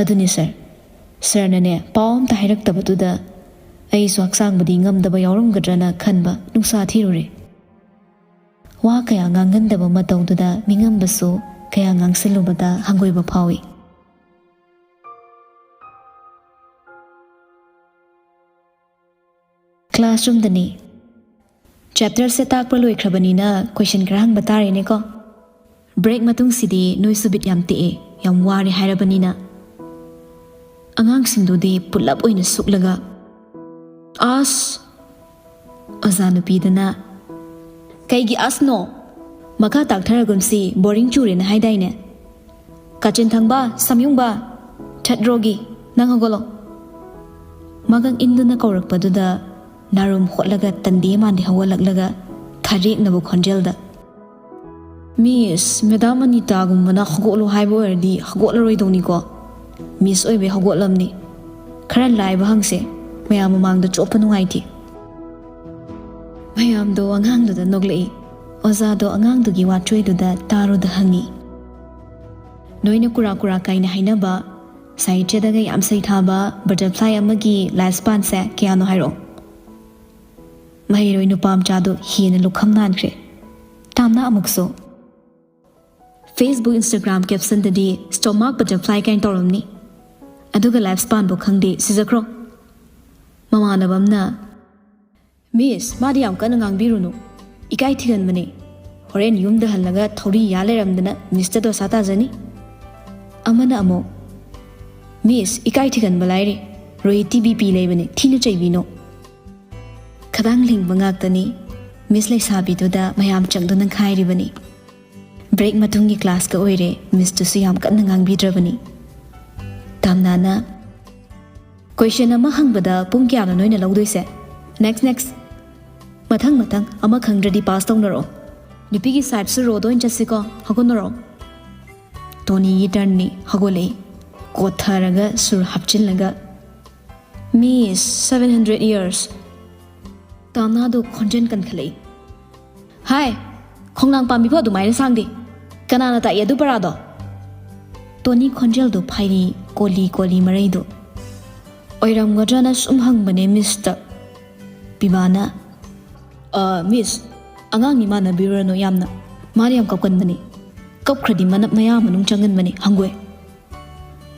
"ꯑꯗꯨꯅꯤ ꯁꯥꯔ, ꯁꯥꯔꯅꯅꯦ ꯄꯥꯎ ꯑꯝꯇ ꯍꯥꯏꯔꯛꯇꯕꯗꯨꯗ ꯑꯩꯁꯨ ꯍꯛꯆꯥꯡꯕꯨꯗꯤ ꯉꯝꯗꯕ ꯌꯥꯎꯔꯝꯒꯗ꯭ꯔꯅ ꯈꯟꯕ ꯅꯨꯡꯁꯥ ꯊꯤꯔꯨꯔꯦ꯫" ꯋꯥ ꯀꯌꯥ ꯉꯥꯡꯒꯟꯗꯕ ꯃꯇꯧꯗꯨꯗ ꯃꯤꯉꯝꯕꯁꯨ ꯀꯌꯥ ꯉꯥꯡꯁꯤꯜꯂꯨꯕꯗ ꯍꯪꯒꯣꯏꯕ ꯐꯥꯎꯏ꯫ ꯀ꯭ꯂꯥꯁꯔꯨꯝꯗꯅꯤ꯫ ꯆꯦꯞꯇꯔꯁꯦ ꯇꯥꯛꯄ ꯂꯣꯏꯈ꯭ꯔꯕꯅꯤꯅ ꯀꯣꯏꯁꯟ ꯈꯔ ꯍꯪꯕ ꯇꯥꯔꯦꯅꯦꯀꯣ꯫ ꯕ꯭ꯔꯦꯛ ꯃꯇꯨꯡꯁꯤꯗꯤ ꯅꯣꯏꯁꯨ ꯕꯤꯠ ꯌꯥꯝ ꯇꯦꯛꯑꯦ, ꯌꯥꯝ ꯋꯥꯔꯦ ꯍꯥꯏꯔꯕꯅꯤꯅ꯫ ꯑꯉꯥꯡꯁꯤꯡꯗꯨꯗꯤ ꯄꯨꯂꯞ ꯑꯣꯏꯅ ꯁꯨꯛꯂꯒ, "ꯑꯁ!" ꯑꯣꯖꯥ ꯅꯨꯄꯤꯗꯨꯅ, "ꯀꯩꯒꯤ ꯑꯁꯅꯣ? ꯃꯈꯥ ꯇꯥꯛꯊꯔꯒꯨꯝꯁꯤ, ꯕꯣꯔꯤꯡ ꯆꯨꯔꯦꯅ ꯍꯥꯏꯗꯥꯏꯅꯦ? ꯀꯥꯆꯤꯟ ꯊꯪꯕ, ꯁꯝꯌꯨꯡꯕ, ꯊꯥꯔꯠ ꯔꯣꯒꯤ, ꯅꯪ ꯍꯧꯒꯠꯂꯣ꯫" ꯃꯒꯪ ꯏꯟꯗꯨꯅ ꯀꯧꯔꯛꯄꯗꯨꯗ ꯅꯥꯔꯨꯝ ꯍꯣꯠꯂꯒ ꯇꯟꯗꯦ ꯃꯥꯟꯗꯦ ꯍꯧꯒꯠꯂꯛꯂꯒ ꯊꯔꯦꯛꯅꯕ ꯈꯣꯟꯖꯦꯜꯗ, "ꯃꯤꯁ, ꯃꯦꯗꯥꯝ ꯑꯅꯤꯇꯥꯒꯨꯝꯕꯅ ꯍꯧꯒꯠꯂꯣ ꯍꯥꯏꯕ ꯑꯣꯏꯔꯗꯤ ꯍꯧꯒꯠꯂꯔꯣꯏꯗꯧꯅꯤꯀꯣ꯫ ꯃꯤꯁ ꯑꯣꯏꯕꯩ ꯍꯧꯒꯠꯂꯝꯅꯤ꯫ ꯈꯔ ꯂꯥꯏꯕ ꯍꯪꯁꯦ, ꯃꯌꯥꯝ ꯃꯃꯥꯡꯗ ꯆꯣꯞꯄ ꯅꯨꯡꯉꯥꯏꯇꯦ꯫" ꯃꯌꯥꯝꯗꯣ ꯑꯉꯥꯡꯗꯨꯗ ꯅꯣꯛꯂꯛꯏ꯫ ꯑꯣꯖꯥꯗꯣ ꯑꯉꯥꯡꯗꯨꯒꯤ ꯋꯥꯆꯣꯏꯗꯨꯗ ꯇꯥꯔꯨꯗ ꯍꯪꯉꯤ, "ꯅꯣꯏꯅ ꯀꯨꯔꯥ ꯀꯨꯔꯥ ꯀꯥꯏꯅ ꯍꯥꯏꯅꯕ, ꯁꯥꯍꯤꯇ꯭ꯌꯗꯒ ꯌꯥꯝ ꯁꯩꯊꯥꯕ ꯕꯇꯔꯐ꯭ꯂꯥꯏ ꯑꯃꯒꯤ ꯂꯥꯏꯐ ꯁ꯭ꯄꯥꯟꯁꯦ ꯀꯌꯥꯅꯣ ꯍꯥꯏꯔꯛꯑꯣ꯫" ꯃꯍꯩꯔꯣꯏ ꯅꯨꯄꯥ ꯃꯆꯥꯗꯨ ꯍꯦꯟꯅ ꯂꯨꯈꯝ ꯅꯥꯟꯈ꯭ꯔꯦ꯫ ꯇꯥꯝꯅ ꯑꯃꯨꯛꯁꯨ, "Facebook, Instagram ꯀꯦꯞꯁꯟꯗꯗꯤ ꯁ꯭ꯇꯣꯃꯥꯛ ꯕꯇꯔꯐ꯭ꯂꯥꯏ ꯀꯥꯏꯅ ꯇꯧꯔꯝꯅꯤ꯫ ꯑꯗꯨꯒ ꯂꯥꯏꯐ ꯁ꯭ꯄꯥꯟꯕꯨ ꯈꯪꯗꯦ, ꯁꯤꯖꯈ꯭ꯔꯣ꯫" ꯃꯃꯥꯟꯅꯕ ꯑꯃꯅ, "ꯃꯤꯁ, ꯃꯥꯗꯤ ꯌꯥꯝ ꯀꯟꯅ ꯉꯥꯡꯕꯤꯔꯨꯅꯨ, ꯏꯀꯥꯏ ꯊꯤꯒꯟꯕꯅꯦ꯫ ꯍꯣꯔꯦꯟ ꯌꯨꯝꯗ ꯍꯜꯂꯒ ꯊꯧꯔꯤ ꯌꯥ ꯂꯩꯔꯝꯗꯅ ꯃꯤꯁꯇ ꯗꯣꯁꯥ ꯇꯥꯖꯅꯤ"꯫ ꯑꯃꯅ ꯑꯃꯨꯛ, "ꯃꯤꯁ, ꯏꯀꯥꯏ ꯊꯤꯒꯟꯕ ꯂꯥꯏꯔꯤ, ꯔꯣꯍꯤꯠꯇꯤ ꯕꯤ ꯄꯤ ꯂꯩꯕꯅꯤ, ꯊꯤꯅ ꯆꯩꯕꯤꯅꯣ"꯫ ꯈꯗꯥꯡ ꯂꯤꯡꯕ ꯉꯥꯛꯇꯅꯤ꯫ ꯃꯤꯁ ꯂꯩꯁꯥꯕꯤꯗꯨꯗ ꯃꯌꯥꯝ ꯆꯪꯗꯨꯅ ꯈꯥꯏꯔꯤꯕꯅꯤ꯫ ꯕ꯭ꯔꯦꯛ ꯃꯇꯨꯡꯒꯤ ꯀ꯭ꯂꯥꯁꯀ ꯑꯣꯏꯔꯦ, ꯃꯤꯁꯇꯨꯁꯨ ꯌꯥꯝ ꯀꯟꯅ ꯉꯥꯡꯕꯤꯗ꯭ꯔꯕꯅꯤ꯫ ꯇꯥꯝꯅꯥꯅ, "ꯀꯣꯏꯁꯟ ꯑꯃ ꯍꯪꯕꯗ ꯄꯨꯡ ꯀꯌꯥꯅꯣ ꯅꯣꯏꯅ ꯂꯧꯗꯣꯏꯁꯦ? Next, next. ꯃꯊꯪ, ꯃꯊꯪ꯫ ꯑꯃ ꯈꯪꯗ꯭ꯔꯗꯤ ꯄꯥꯁ ꯇꯧꯅꯔꯣ꯫ ꯅꯨꯄꯤꯒꯤ ꯁꯥꯏꯠꯁꯨ ꯔꯣꯗ ꯑꯣꯏꯅ ꯆꯠꯁꯤꯀꯣ, ꯍꯧꯒꯠꯅꯔꯣ"꯫ ꯇꯣꯅꯤꯒꯤ ꯇꯔꯟꯅꯤ, ꯍꯧꯒꯠꯂꯛꯏ꯫ ꯀꯣꯠꯊꯔꯒ ꯁꯨꯔ ꯍꯥꯞꯆꯤꯜꯂꯒ, "ꯃꯤꯁ, seven hundred years"꯫ ꯇꯥꯝꯅꯥꯗꯣ ꯈꯣꯟꯖꯦꯜ ꯀꯟꯈꯠꯂꯛꯏ꯫ "ꯍꯥꯏ, ꯈꯣꯡꯅꯥꯡ ꯄꯥꯝꯕꯤꯕꯨ ꯑꯗꯨꯃꯥꯏꯅ ꯁꯥꯡꯗꯦ꯫ ꯀꯅꯥꯅ ꯇꯥꯛꯏ ꯑꯗꯨ ꯄꯔꯥꯗꯣ?" ꯇꯣꯅꯤ ꯈꯣꯟꯖꯦꯜꯗꯣ ꯐꯥꯏꯔꯤ ꯀꯣꯂꯤ ꯀꯣꯂꯤ ꯃꯔꯩꯗꯣ꯫ "ꯑꯣꯏꯔꯝꯒꯗ꯭ꯔꯅ ꯁꯨꯝ ꯍꯪꯕꯅꯦ, ꯃꯤꯁꯇ"꯫ ꯄꯤꯕꯥꯅ, "ꯑ, ꯃꯤꯁ, ꯑꯉꯥꯡꯅꯤ, ꯃꯥꯟꯅꯕꯤꯔꯨꯔꯅꯨ ꯌꯥꯝꯅ꯫ ꯃꯥꯗꯤ ꯌꯥꯝ ꯀꯞꯀꯟꯕꯅꯤ꯫ ꯀꯞꯈ꯭ꯔꯗꯤ ꯃꯅꯞ ꯃꯌꯥ ꯃꯅꯨꯡ ꯆꯪꯒꯟꯕꯅꯤ, ꯍꯪꯒꯣꯏ"꯫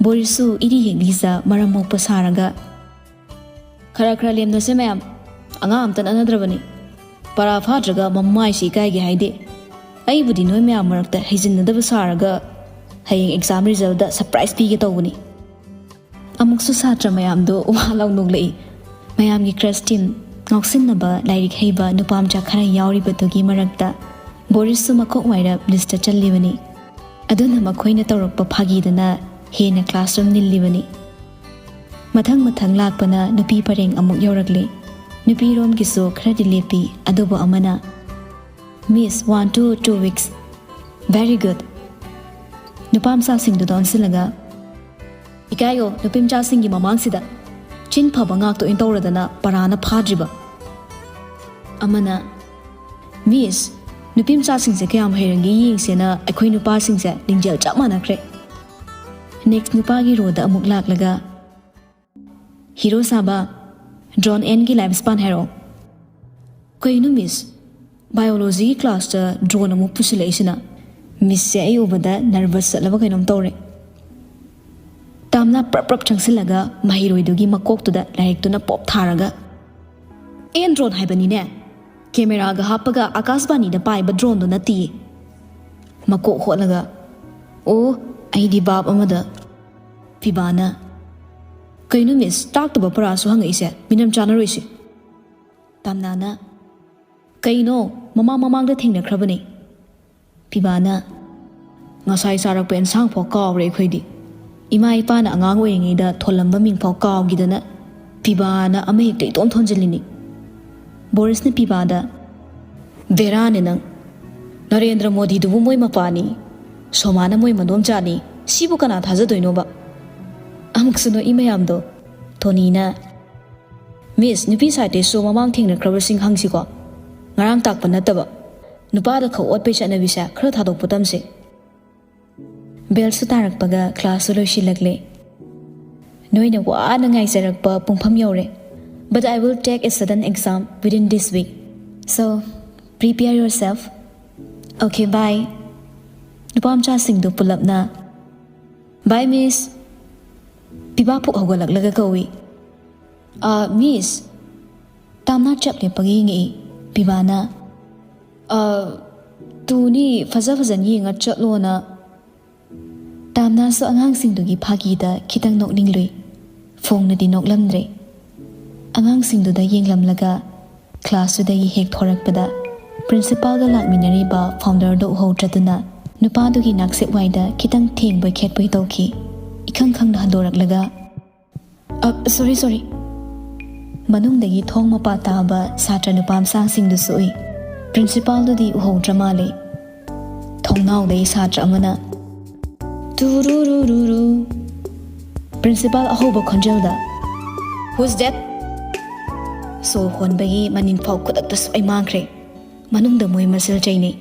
ꯕꯣꯔꯤꯁꯁꯨ ꯏꯔꯤ ꯍꯦꯛꯂꯤꯖ ꯃꯔꯝ ꯃꯣꯛꯄ ꯁꯥꯔꯒ, "ꯈꯔ ꯈꯔ ꯂꯦꯝꯅꯁꯦ ꯃꯌꯥꯝ꯫ ꯑꯉꯥꯡ ꯑꯝꯇ ꯅꯠꯅꯗ꯭ꯔꯕꯅꯤ꯫ ꯄꯔꯥ ꯐꯥꯗ꯭ꯔꯒ ꯃꯃꯥꯏꯁꯤ ꯏꯀꯥꯏꯒꯦ ꯍꯥꯏꯗꯦ꯫ ꯑꯩꯕꯨꯗꯤ ꯅꯣꯏ ꯃꯌꯥꯝ ꯃꯔꯛꯇ ꯍꯩꯖꯤꯟꯅꯗꯕ ꯁꯥꯔꯒ ꯍꯌꯦꯡ ꯑꯦꯛꯖꯥꯝ ꯔꯤꯖꯜꯗ ꯁꯔꯄ꯭ꯔꯥꯏꯖ ꯄꯤꯒꯦ ꯇꯧꯕꯅꯤ"꯫ ꯑꯃꯨꯛꯁꯨ ꯁꯥꯇ꯭ꯔ ꯃꯌꯥꯝꯗꯣ ꯋꯥ ꯂꯥꯎ ꯅꯣꯛꯂꯛꯏ꯫ ꯃꯌꯥꯝꯒꯤ ꯀ꯭ꯔꯁ ꯇꯤꯝ ꯉꯥꯎꯁꯤꯟꯅꯕ ꯂꯥꯏꯔꯤꯛ ꯍꯩꯕ ꯅꯨꯄꯥ ꯃꯆꯥ ꯈꯔ ꯌꯥꯎꯔꯤꯕꯗꯨꯒꯤ ꯃꯔꯛꯇ ꯕꯣꯔꯤꯁꯁꯨ ꯃꯀꯣꯛ ꯋꯥꯏꯔꯞ ꯂꯤꯁꯇ ꯆꯜꯂꯤꯕꯅꯤ꯫ ꯑꯗꯨꯅ ꯃꯈꯣꯏꯅ ꯇꯧꯔꯛꯄ ꯐꯥꯒꯤꯗꯨꯅ ꯍꯦꯟꯅ ꯀ꯭ꯂꯥꯁꯔꯨꯝ ꯅꯤꯜꯂꯤꯕꯅꯤ꯫ ꯃꯊꯪ ꯃꯊꯪ ꯂꯥꯛꯄꯅ ꯅꯨꯄꯤ ꯄꯔꯦꯡ ꯑꯃꯨꯛ ꯌꯧꯔꯛꯂꯤ꯫ ꯅꯨꯄꯤꯔꯣꯝꯒꯤꯁꯨ ꯈꯔꯗꯤ ꯂꯦꯞꯄꯤ, ꯑꯗꯨꯕꯨ ꯑꯃꯅ, "Miss, one to two weeks. Very good." ꯅꯨꯄꯥ ꯃꯆꯥꯁꯤꯡꯗꯨꯗ ꯑꯣꯟꯁꯤꯜꯂꯒ, "ꯏꯀꯥꯏꯌꯣ, ꯅꯨꯄꯤ ꯃꯆꯥꯁꯤꯡꯒꯤ ꯃꯃꯥꯡꯁꯤꯗ ꯆꯤꯟ ꯐꯕ ꯉꯥꯛꯇ ꯑꯣꯏꯅ ꯇꯧꯔꯗꯅ ꯄꯔꯥꯅ ꯐꯥꯗ꯭ꯔꯤꯕ"꯫ ꯑꯃꯅ, "ꯃꯤꯁ, ꯅꯨꯄꯤ ꯃꯆꯥꯁꯤꯡꯁꯦ ꯀꯌꯥꯝ ꯍꯩꯔꯒꯦ ꯌꯦꯡꯁꯦꯅ ꯑꯩꯈꯣꯏ ꯅꯨꯄꯥꯁꯤꯡꯁꯦ ꯂꯤꯡꯖꯦꯜ ꯆꯞ ꯃꯥꯟꯅꯈ꯭ꯔꯦ"꯫ ꯅꯦꯛꯁ ꯅꯨꯄꯥꯒꯤ ꯔꯣꯗ ꯑꯃꯨꯛ ꯂꯥꯛꯂꯒ, "ꯍꯤꯔꯣ ꯁꯥꯕ, ꯗ꯭ꯔꯣꯟ ꯑꯦꯟꯒꯤ ꯂꯥꯏꯐ ꯁ꯭ꯄꯥꯟ ꯍꯥꯏꯔꯛꯑꯣ"꯫ "ꯀꯩꯅꯣ ꯃꯤꯁ, ꯕꯥꯏꯑꯣꯂꯣꯖꯤꯒꯤ ꯀ꯭ꯂꯥꯁꯇ ꯗ꯭ꯔꯣꯟ ꯑꯃꯨꯛ ꯄꯨꯁꯤꯜꯂꯛꯏꯁꯤꯅ?" ꯃꯤꯁꯁꯦ ꯑꯩ ꯎꯕꯗ ꯅꯔꯚꯁ ꯆꯠꯂꯕ ꯀꯩꯅꯣꯝ ꯇꯧꯔꯦ꯫ ꯇꯥꯝꯅꯥ ꯄ꯭ꯔꯞ ꯄ꯭ꯔꯞ ꯆꯪꯁꯤꯜꯂꯒ ꯃꯍꯩꯔꯣꯏꯗꯨꯒꯤ ꯃꯀꯣꯛꯇꯨꯗ ꯂꯥꯏꯔꯤꯛꯇꯨꯅ ꯄꯣꯞ ꯊꯥꯔꯒ, ꯑꯦꯟ ꯗ꯭ꯔꯣꯟ ꯍꯥꯏꯕꯅꯤꯅꯦ꯫ ꯀꯦꯃꯦꯔꯥꯒ ꯍꯥꯞꯄꯒ ꯑꯥꯀꯥꯁꯕꯥꯅꯤꯗ ꯄꯥꯏꯕ ꯗ꯭ꯔꯣꯟꯗꯣ ꯅꯠꯇꯤꯌꯦ꯫ ꯃꯀꯣꯛ ꯍꯣꯠꯂꯒ, "ꯑꯣ, ꯑꯩꯗꯤ ꯚꯥꯞ ꯑꯃꯗ꯫" ꯄꯤꯕꯥꯅ, "ꯀꯩꯅꯣ ꯃꯤꯁ, ꯇꯥꯛꯇꯕ ꯄꯔꯥꯁꯨ ꯍꯪꯉꯛꯏꯁꯦ? ꯃꯤꯅꯝ ꯆꯥꯅꯔꯣꯏꯁꯦ꯫" ꯇꯥꯝꯅꯥꯅ, "ꯀꯩꯅꯣ, ꯃꯃꯥꯡ ꯃꯃꯥꯡꯗ ꯊꯦꯡꯅꯈ꯭ꯔꯕꯅꯦ꯫" ꯄꯤꯕꯥꯅ, "ꯉꯁꯥꯏ ꯆꯥꯔꯛꯄ ꯑꯦꯟꯁꯥꯡ ꯐꯥꯎ ꯀꯥꯎꯔꯦ ꯑꯩꯈꯣꯏꯗꯤ꯫ ꯏꯃꯥ ꯏꯄꯥꯅ ꯑꯉꯥꯡ ꯑꯣꯏꯔꯤꯉꯩꯗ ꯊꯣꯜꯂꯝꯕ ꯃꯤꯡ ꯐꯥꯎ ꯀꯥꯎꯈꯤꯗꯅ ꯄꯤꯕꯥꯅ ꯑꯃ ꯍꯦꯛꯇ ꯏꯇꯣꯟ ꯊꯣꯟꯖꯤꯜꯂꯤꯅꯤ꯫ ꯕꯣꯔꯤꯁꯅ ꯄꯤꯕꯥꯗ, 'ꯕꯦꯔꯥꯅꯦ ꯅꯪ꯫ ꯅꯔꯦꯟꯗ꯭ꯔ ꯃꯣꯗꯤꯗꯨꯕꯨ ꯃꯣꯏ ꯃꯄꯥꯅꯤ, ꯁꯣꯃꯥꯅ ꯃꯣꯏ ꯃꯗꯣꯝꯆꯥꯅꯤ, ꯁꯤꯕꯨ ꯀꯅꯥ ꯊꯥꯖꯗꯣꯏꯅꯣꯕ?' ꯑꯃꯨꯛꯁꯨ ꯅꯣꯛꯏ ꯃꯌꯥꯝꯗꯣ꯫ ꯇꯣꯅꯤꯅ, "ꯃꯤꯁ, ꯅꯨꯄꯤ ꯁꯥꯏꯠꯇꯩꯁꯨ ꯃꯃꯥꯡ ꯊꯦꯡꯅꯈ꯭ꯔꯕꯁꯤꯡ ꯍꯪꯁꯤꯀꯣ꯫ ꯉꯔꯥꯡ ꯇꯥꯛꯄ ꯅꯠꯇꯕ꯫ ꯅꯨꯄꯥꯗ ꯈꯛ ꯑꯣꯠꯄꯩ ꯆꯠꯅꯕꯤꯁꯦ ꯈꯔ ꯊꯥꯗꯣꯛꯄ ꯇꯝꯁꯦ꯫" ꯕꯦꯜꯁꯨ ꯇꯥꯔꯛꯄꯒ ꯀ꯭ꯂꯥꯁꯁꯨ ꯂꯣꯏꯁꯤꯜꯂꯛꯂꯦ꯫ ꯅꯣꯏꯅ ꯋꯥꯅ ꯉꯥꯏꯖꯔꯛꯄ ꯄꯨꯡꯐꯝ ꯌꯧꯔꯦ꯫ But I will take a sudden exam within this week. So, prepare yourself. Okay, bye. ꯅꯨꯄꯥ ꯃꯆꯥꯁꯤꯡꯗꯨ ꯄꯨꯂꯞꯅ, "Bye, miss." ꯄꯤꯕꯥ ꯐꯨꯛ ꯍꯧꯒꯠꯂꯛꯂꯒ ꯀꯧꯏ, "ꯑ, ꯃꯤꯁ?" ꯇꯥꯝꯅꯥ ꯆꯞ ꯂꯦꯞꯄꯒ ꯌꯦꯡꯉꯛꯏ꯫ ꯄꯤꯕꯥꯅ, "ꯑ, ꯇꯨꯅꯤ, ꯐꯖ ꯐꯖꯅ ꯌꯦꯡꯉ ꯆꯠꯂꯣꯅ꯫" ꯇꯥꯝꯅꯥꯁꯨ ꯑꯉꯥꯡꯁꯤꯡꯗꯨꯒꯤ ꯐꯥꯒꯤꯗ ꯈꯤꯇꯪ ꯅꯣꯛꯅꯤꯡꯂꯨꯏ꯫ ꯐꯣꯡꯅꯗꯤ ꯅꯣꯛꯂꯝꯗ꯭ꯔꯦ꯫ ꯑꯉꯥꯡꯁꯤꯡꯗꯨꯗ ꯌꯦꯡꯂꯝꯂꯒ ꯀ꯭ꯂꯥꯁꯇꯨꯗꯒꯤ ꯍꯦꯛ ꯊꯣꯔꯛꯄꯗ ꯄ꯭ꯔꯤꯟꯁꯤꯄꯥꯜꯒ ꯂꯥꯛꯃꯤꯟꯅꯔꯤꯕ ꯐꯥꯎꯟꯗꯔꯗꯣ ꯎꯍꯧꯗ꯭ꯔꯗꯨꯅ ꯅꯨꯄꯥꯗꯨꯒꯤ ꯅꯥꯛꯁꯦꯞ ꯋꯥꯏꯗ ꯈꯤꯇꯪ ꯊꯦꯡꯕꯣꯏ ꯈꯦꯠꯄꯣꯏ ꯇꯧꯈꯤ꯫ ꯏꯈꯪ ꯈꯪꯅ ꯍꯟꯗꯣꯔꯛꯂꯒ, "ꯑ, ꯁꯣꯔꯤ, ꯁꯣꯔꯤ꯫" ꯃꯅꯨꯡꯗꯒꯤ ꯊꯣꯡ ꯃꯄꯥ ꯇꯥꯕ ꯁꯥꯇ꯭ꯔ ꯅꯨꯄꯥ ꯃꯆꯥꯁꯤꯡꯗꯨꯁꯨ ꯎꯏ꯫ ꯄ꯭ꯔꯤꯟꯁꯤꯄꯥꯜꯗꯨꯗꯤ ꯎꯍꯧꯗ꯭ꯔ ꯃꯥꯜꯂꯦ꯫ ꯊꯣꯡꯅꯥꯎꯗꯒꯤ ꯁꯥꯇ꯭ꯔ ꯑꯃꯅ, "ꯇꯨꯔꯨꯔꯨꯔꯨꯔꯨ꯫" Principal ꯑꯍꯧꯕ ꯈꯣꯟꯖꯦꯜꯗ, "Who's that?" ꯁꯣꯔ ꯍꯣꯟꯕꯒꯤ ꯃꯅꯤꯟ ꯐꯥꯎ ꯈꯨꯗꯛꯇ ꯁꯨꯛꯂꯩ ꯃꯥꯡꯈ꯭ꯔꯦ꯫ ꯃꯅꯨꯡꯗ ꯃꯣꯏ ꯃꯁꯦꯜ ꯆꯩꯅꯩ꯫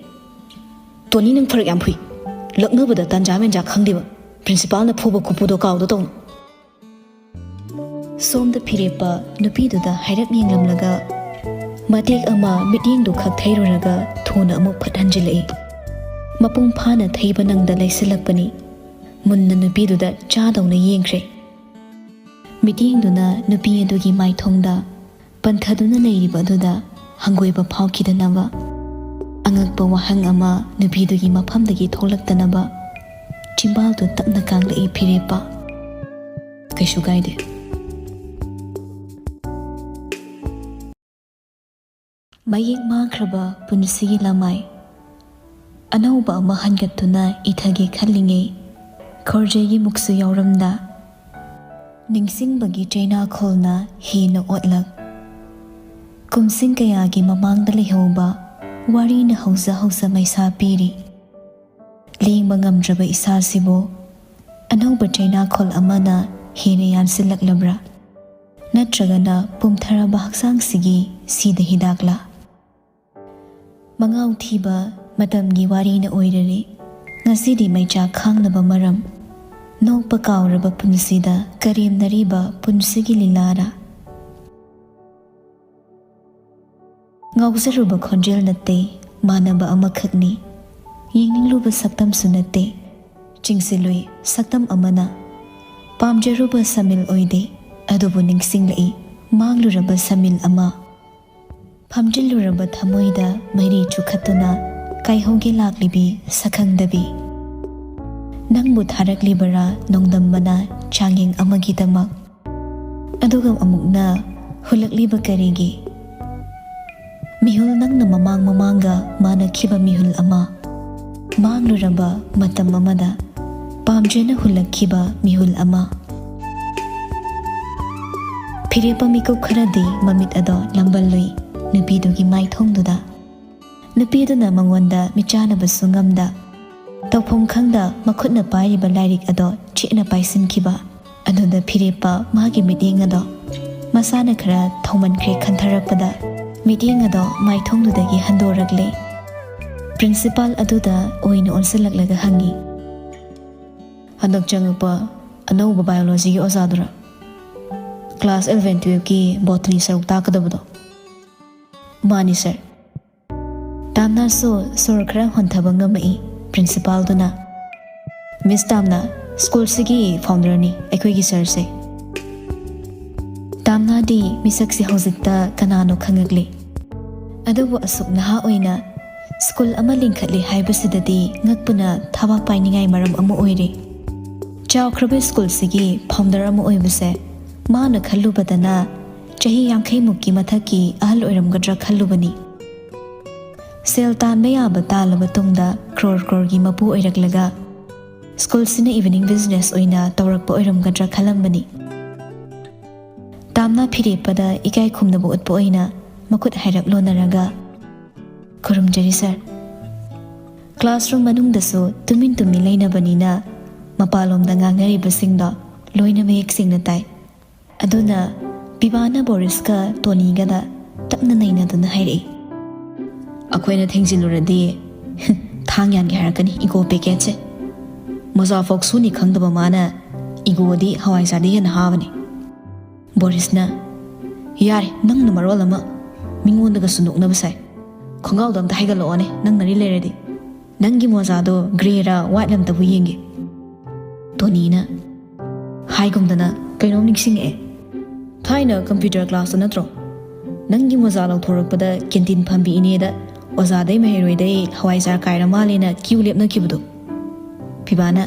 "ꯇꯣꯅꯤ, ꯅꯪ ꯐꯔꯛ ꯌꯥꯝ ꯐꯨꯏ꯫ ꯂꯛꯅꯕꯗ ꯇꯟꯖꯥ ꯃꯦꯟꯖꯥ ꯈꯪꯗꯦꯕ꯫ ꯄ꯭ꯔꯤꯟꯁꯤꯄꯥꯜꯅ ꯐꯨꯕ ꯈꯨꯐꯨꯗꯣ ꯀꯥꯎꯗ ꯇꯧꯅꯨ꯫" ꯁꯣꯝꯗ ꯐꯤꯔꯦꯞꯄ ꯅꯨꯄꯤꯗꯨꯗ ꯍꯥꯏꯔꯞ ꯌꯦꯡꯂꯝꯂꯒ ꯃꯇꯦꯛ ꯑꯃ ꯃꯤꯠꯌꯦꯡꯗꯨ ꯈꯛ ꯊꯩꯔꯨꯔꯒ ꯊꯨꯅ ꯑꯃꯨꯛ ꯐꯠ ꯍꯟꯖꯤꯜꯂꯛꯏ꯫ ꯃꯄꯨꯡ ꯐꯥꯅ ꯊꯩꯕ ꯅꯪꯗ ꯂꯩꯁꯤꯜꯂꯛꯄꯅꯤ꯫ ꯃꯨꯟꯅ ꯅꯨꯄꯤꯗꯨꯗ ꯆꯥꯗꯧꯅ ꯌꯦꯡꯈ꯭ꯔꯦ꯫ ꯃꯤꯠꯌꯦꯡꯗꯨꯅ ꯅꯨꯄꯤ ꯑꯗꯨꯒꯤ ꯃꯥꯏꯊꯣꯡꯗ ꯄꯟꯊꯗꯨꯅ ꯂꯩꯔꯤꯕ ꯑꯗꯨꯗ ꯍꯪꯒꯣꯏꯕ ꯐꯥꯎꯈꯤꯗꯅꯕ, ꯑꯉꯛꯄ ꯋꯥꯍꯪ ꯑꯃ ꯅꯨꯄꯤꯗꯨꯒꯤ ꯃꯐꯝꯗꯒꯤ ꯊꯣꯛꯂꯛꯇꯅꯕ ꯆꯤꯝꯕꯥꯜꯗꯨ ꯇꯞꯅ ꯀꯥꯡꯂꯛꯏ ꯐꯤꯔꯦꯞꯄ꯫ "ꯀꯩꯁꯨ ꯀꯥꯏꯗꯦ꯫" ꯃꯌꯦꯛ ꯃꯥꯡꯈ꯭ꯔꯕ ꯄꯨꯟꯁꯤꯒꯤ ꯂꯃꯥꯏ ꯑꯅꯧꯕ ꯑꯃ ꯍꯟꯒꯠꯇꯨꯅ ꯏꯊꯒꯦ ꯈꯜꯂꯤꯉꯩ, ꯈꯣꯔꯖꯩꯒꯤ ꯃꯨꯛꯁꯨ ꯌꯥꯎꯔꯝꯗ, ꯅꯤꯡꯁꯤꯡꯕꯒꯤ ꯆꯩꯅꯥꯈꯣꯜꯅ ꯍꯦꯟꯅ ꯑꯣꯠꯂꯛ꯫ ꯀꯨꯝꯁꯤꯡ ꯀꯌꯥꯒꯤ ꯃꯃꯥꯡꯗ ꯂꯩꯍꯧꯕ ꯋꯥꯔꯤꯅ ꯍꯧꯖ ꯍꯧꯖ ꯃꯩꯁꯥ ꯄꯤꯔꯤ꯫ ꯂꯦꯡꯕ ꯉꯝꯗ꯭ꯔꯕ ꯏꯁꯥꯁꯤꯕꯨ ꯑꯅꯧꯕ ꯆꯩꯅꯥꯈꯣꯜ ꯑꯃꯅ ꯍꯦꯟꯅ ꯌꯥꯟꯁꯤꯜꯂꯛꯂꯕ꯭ꯔꯥ? ꯅꯠꯇ꯭ꯔꯒꯅ ꯄꯨꯝꯊꯔꯕ ꯍꯛꯆꯥꯡꯁꯤꯒꯤ ꯁꯤꯗ ꯍꯤꯗꯥꯛꯂꯥ? ꯃꯉꯥꯎ ꯊꯤꯕ ꯃꯇꯝꯒꯤ ꯋꯥꯔꯤꯅ ꯑꯣꯏꯔꯔꯦ꯫ ꯉꯁꯤꯗꯤ ꯃꯩꯆꯥꯛ ꯈꯥꯡꯅꯕ ꯃꯔꯝ, ꯅꯣꯛꯄ ꯀꯥꯎꯔꯕ ꯄꯨꯟꯁꯤꯗ ꯀꯔꯦꯝꯅꯔꯤꯕ ꯄꯨꯟꯁꯤꯒꯤ ꯂꯤꯂꯥꯔꯥ? ꯉꯥꯎꯖꯔꯨꯕ ꯈꯣꯟꯖꯦꯜ ꯅꯠꯇꯦ, ꯃꯥꯟꯅꯕ ꯑꯃꯈꯛꯅꯤ꯫ ꯌꯦꯡꯅꯤꯡꯂꯨꯕ ꯁꯛꯇꯝꯁꯨ ꯅꯠꯇꯦ, ꯆꯤꯡꯁꯤꯜꯂꯨꯏ ꯁꯛꯇꯝ ꯑꯃꯅ꯫ ꯄꯥꯝꯖꯔꯨꯕ ꯁꯃꯤꯜ ꯑꯣꯏꯗꯦ, ꯑꯗꯨꯕꯨ ꯅꯤꯡꯁꯤꯡꯂꯛꯏ ꯃꯥꯡꯂꯨꯔꯕ ꯁꯃꯤꯜ ꯑꯃ꯫ ꯐꯝꯖꯤꯜꯂꯨꯔꯕ ꯊꯃꯣꯏꯗ ꯃꯩꯔꯤ ꯆꯨꯈꯠꯇꯨꯅ ꯀꯥꯏꯍꯧꯒꯦ ꯂꯥꯛꯂꯤꯕꯤ ꯁꯛꯈꯪꯗꯕꯤ꯫ ꯅꯪꯕꯨ ꯊꯥꯔꯛꯂꯤꯕꯔꯥ ꯅꯣꯡꯗꯝꯕꯅ ꯆꯥꯡꯌꯦꯡ ꯑꯃꯒꯤꯗꯃꯛ? ꯑꯗꯨꯒ ꯑꯃꯨꯛꯅ ꯍꯨꯜꯂꯛꯂꯤꯕ ꯀꯔꯤꯒꯤ? ꯃꯤꯍꯨꯜ ꯅꯪꯅ ꯃꯃꯥꯡ ꯃꯃꯥꯡꯒ ꯃꯥꯟꯅꯈꯤꯕ ꯃꯤꯍꯨꯜ ꯑꯃ, ꯃꯥꯡꯂꯨꯔꯕ ꯃꯇꯝ ꯑꯃꯗ ꯄꯥꯝꯖꯅ ꯍꯨꯜꯂꯛꯈꯤꯕ ꯃꯤꯍꯨꯜ ꯑꯃ꯫ ꯐꯤꯔꯦꯞꯄ ꯃꯤꯀꯨꯞ ꯈꯔꯗꯤ ꯃꯃꯤꯠ ꯑꯗꯣ ꯂꯝꯕꯜꯂꯨꯏ ꯅꯨꯄꯤꯗꯨꯒꯤ ꯃꯥꯏꯊꯣꯡꯗꯨꯗ꯫ ꯅꯨꯄꯤꯗꯨꯅ ꯃꯉꯣꯟꯗ ꯃꯤꯠꯆꯥꯅꯕꯁꯨ ꯉꯝꯗ, ꯇꯧꯐꯝ ꯈꯪꯗ ꯃꯈꯨꯠꯅ ꯄꯥꯏꯔꯤꯕ ꯂꯥꯏꯔꯤꯛ ꯑꯗꯣ ꯆꯦꯠꯅ ꯄꯥꯏꯁꯤꯟꯈꯤꯕ꯫ ꯑꯗꯨꯗ ꯐꯤꯔꯦꯞꯄ ꯃꯥꯒꯤ ꯃꯤꯠꯌꯦꯡ ꯑꯗꯣ ꯃꯁꯥꯅ ꯈꯔ ꯊꯧꯃꯟꯈ꯭ꯔꯦ ꯈꯟꯊꯔꯛꯄꯗ, ꯃꯤꯠꯌꯦꯡ ꯑꯗꯣ ꯃꯥꯏꯊꯣꯡꯗꯨꯗꯒꯤ ꯍꯟꯗꯣꯔꯛꯂꯦ꯫ ꯄ꯭ꯔꯤꯟꯁꯤꯄꯥꯜ ꯑꯗꯨꯗ ꯑꯣꯏꯅ ꯑꯣꯟꯁꯤꯜꯂꯛꯂꯒ ꯍꯪꯉꯤ, "ꯍꯟꯗꯛ ꯆꯪꯉꯛꯄ ꯑꯅꯧꯕ ꯕꯥꯏꯑꯣꯂꯣꯖꯤꯒꯤ ꯑꯣꯖꯥꯗꯨꯔꯥ? ꯀ꯭ꯂꯥꯁ ꯏꯂꯚꯦꯟ ꯇꯨꯌꯦꯜꯐꯀꯤ ꯕꯣꯇꯅꯤ ꯁꯔꯨꯛ ꯇꯥꯛꯀꯗꯕꯗꯣ?" "ꯃꯥꯅꯤ ꯁꯥꯔ꯫" ꯇꯥꯝꯅꯥꯁꯨ ꯁꯣꯔ ꯈꯔ ꯍꯣꯟꯊꯕ ꯉꯝꯃꯛꯏ ꯄ꯭ꯔꯤꯟꯁꯤꯄꯥꯜꯗꯨꯅ꯫ "ꯃꯤꯁ ꯇꯥꯝꯅꯥ, ꯁ꯭ꯀꯨꯜꯁꯤꯒꯤ ꯐꯥꯎꯟꯗꯔꯅꯤ ꯑꯩꯈꯣꯏꯒꯤ ꯁꯥꯔꯁꯦ꯫" ꯇꯥꯝꯅꯥ ꯇꯤ ꯃꯤꯁꯛꯁꯤ ꯍꯧꯖꯤꯛꯇ ꯀꯅꯥꯅꯣ ꯈꯪꯉꯛꯂꯤ꯫ ꯑꯗꯨꯕꯨ ꯑꯁꯨꯛ ꯅꯍꯥ ꯑꯣꯏꯅ ꯁ꯭ꯀꯨꯜ ꯑꯃ ꯂꯤꯡꯈꯠꯂꯤ ꯍꯥꯏꯕꯁꯤꯗꯗꯤ ꯉꯛꯄꯅ ꯊꯕꯥꯛ ꯄꯥꯏꯅꯤꯡꯉꯥꯏ ꯃꯔꯝ ꯑꯃ ꯑꯣꯏꯔꯤ꯫ ꯆꯥꯎꯈ꯭ꯔꯕ ꯁ꯭ꯀꯨꯜꯁꯤꯒꯤ ꯐꯥꯎꯟꯗꯔ ꯑꯃ ꯑꯣꯏꯕꯁꯦ ꯃꯥꯅ ꯈꯜꯂꯨꯕꯗꯅ ꯆꯍꯤ ꯌꯥꯡꯈꯩ ꯃꯨꯛꯀꯤ ꯃꯊꯛꯀꯤ ꯑꯍꯜ ꯑꯣꯏꯔꯝꯒꯗ꯭ꯔꯥ ꯈꯜꯂꯨꯕꯅꯤ꯫ ꯁꯦꯜ ꯇꯥꯟꯕ ꯌꯥꯕ ꯇꯥꯜꯂꯕ ꯇꯨꯡꯗ ꯀ꯭ꯔꯣꯔ ꯀ꯭ꯔꯣꯔꯒꯤ ꯃꯄꯨ ꯑꯣꯏꯔꯛꯂꯒ ꯁ꯭ꯀꯨꯜꯁꯤꯅ ꯏꯚꯤꯅꯤꯡ ꯕꯤꯖꯤꯅꯦꯁ ꯑꯣꯏꯅ ꯇꯧꯔꯛꯄ ꯑꯣꯏꯔꯝꯒꯗ꯭ꯔꯥ ꯈꯜꯂꯝꯕꯅꯤ꯫ ꯇꯥꯝꯅ ꯐꯤꯔꯦꯞꯄꯗ ꯏꯀꯥꯏ ꯈꯨꯝꯅꯕ ꯎꯠꯄ ꯑꯣꯏꯅ ꯃꯈꯨꯠ ꯍꯥꯏꯔꯞ ꯂꯣꯟꯅꯔꯒ, "ꯈꯨꯔꯨꯝꯖꯔꯤ ꯁꯥꯔ꯫ ꯀ꯭ꯂꯥꯁꯔꯨꯝ ꯃꯅꯨꯡꯗꯁꯨ ꯇꯨꯃꯤꯟ ꯇꯨꯃꯤꯟ ꯂꯩꯅꯕꯅꯤꯅ ꯃꯄꯥꯟꯂꯣꯝꯗ ꯉꯥꯡꯅꯔꯤꯕꯁꯤꯡꯗꯣ ꯂꯣꯏꯅ ꯃꯌꯦꯛ ꯁꯦꯡꯅ ꯇꯥꯏ꯫ ꯑꯗꯨꯅ ꯄꯤꯕꯥꯅ ꯕꯣꯔꯤꯁꯀ ꯇꯣꯅꯤꯒꯗ ꯇꯞꯅ ꯅꯩꯅꯗꯨꯅ ꯍꯥꯏꯔꯛꯏ, ꯑꯩꯈꯣꯏꯅ ꯊꯦꯡꯖꯤꯜꯂꯨꯔꯗꯤ ꯊꯥꯡ ꯌꯥꯟꯒꯦ ꯍꯥꯏꯔꯛꯀꯅꯤ ꯏꯒꯣ ꯄꯦꯀꯦꯠꯁꯦ꯫ ꯃꯣꯖꯥ ꯐꯥꯎ ꯁꯨꯅꯤ ꯈꯪꯗꯕ ꯃꯥꯅ ꯏꯒꯣꯗꯤ ꯍꯋꯥꯏꯖꯥꯔꯗꯤ ꯍꯦꯟꯅ ꯍꯥꯕꯅꯤ꯫ ꯕꯣꯔꯤꯁꯅ, "ꯌꯥꯔꯦ, ꯅꯪꯅ ꯃꯔꯣꯜ ꯑꯃ ꯃꯤꯉꯣꯟꯗꯒꯁꯨ ꯅꯣꯛꯅꯕ ꯁꯥꯏ꯫ ꯈꯣꯡꯒ꯭ꯔꯥꯎꯗꯣ ꯑꯝꯇ ꯍꯥꯏꯒꯠꯂꯛꯑꯣꯅꯦ, ꯅꯪ ꯅꯔꯤ ꯂꯩꯔꯗꯤ꯫ ꯅꯪꯒꯤ ꯃꯣꯖꯥꯗꯣ ꯒ꯭ꯔꯦꯔꯥ ꯋꯥꯏꯠꯂ ꯑꯝꯇꯕꯨ ꯌꯦꯡꯒꯦ꯫" ꯇꯣꯅꯤꯅ ꯍꯥꯏꯒꯨꯝꯗꯅ ꯀꯩꯅꯣꯝ ꯅꯤꯡꯁꯤꯡꯉꯛꯑꯦ꯫ "ꯊꯥꯏꯅ ꯀꯝꯄ꯭ꯌꯨꯇꯔ ꯀ꯭ꯂꯥꯁꯇ ꯅꯠꯇ꯭ꯔꯣ? ꯅꯪꯒꯤ ꯃꯣꯖꯥ ꯂꯧꯊꯣꯔꯛꯄꯗ ꯀꯦꯟꯇꯤꯟ ꯐꯝꯕꯤ ꯏꯅꯦꯗ ꯑꯣꯖꯥꯗꯩ ꯃꯍꯩꯔꯣꯏꯗꯩ ꯍꯋꯥꯏꯖꯥꯔ ꯀꯥꯏꯔ ꯃꯥꯜꯂꯦꯅ ꯀ꯭ꯌꯨ ꯂꯦꯞꯅꯈꯤꯕꯗꯣ?" ꯄꯤꯕꯥꯅ,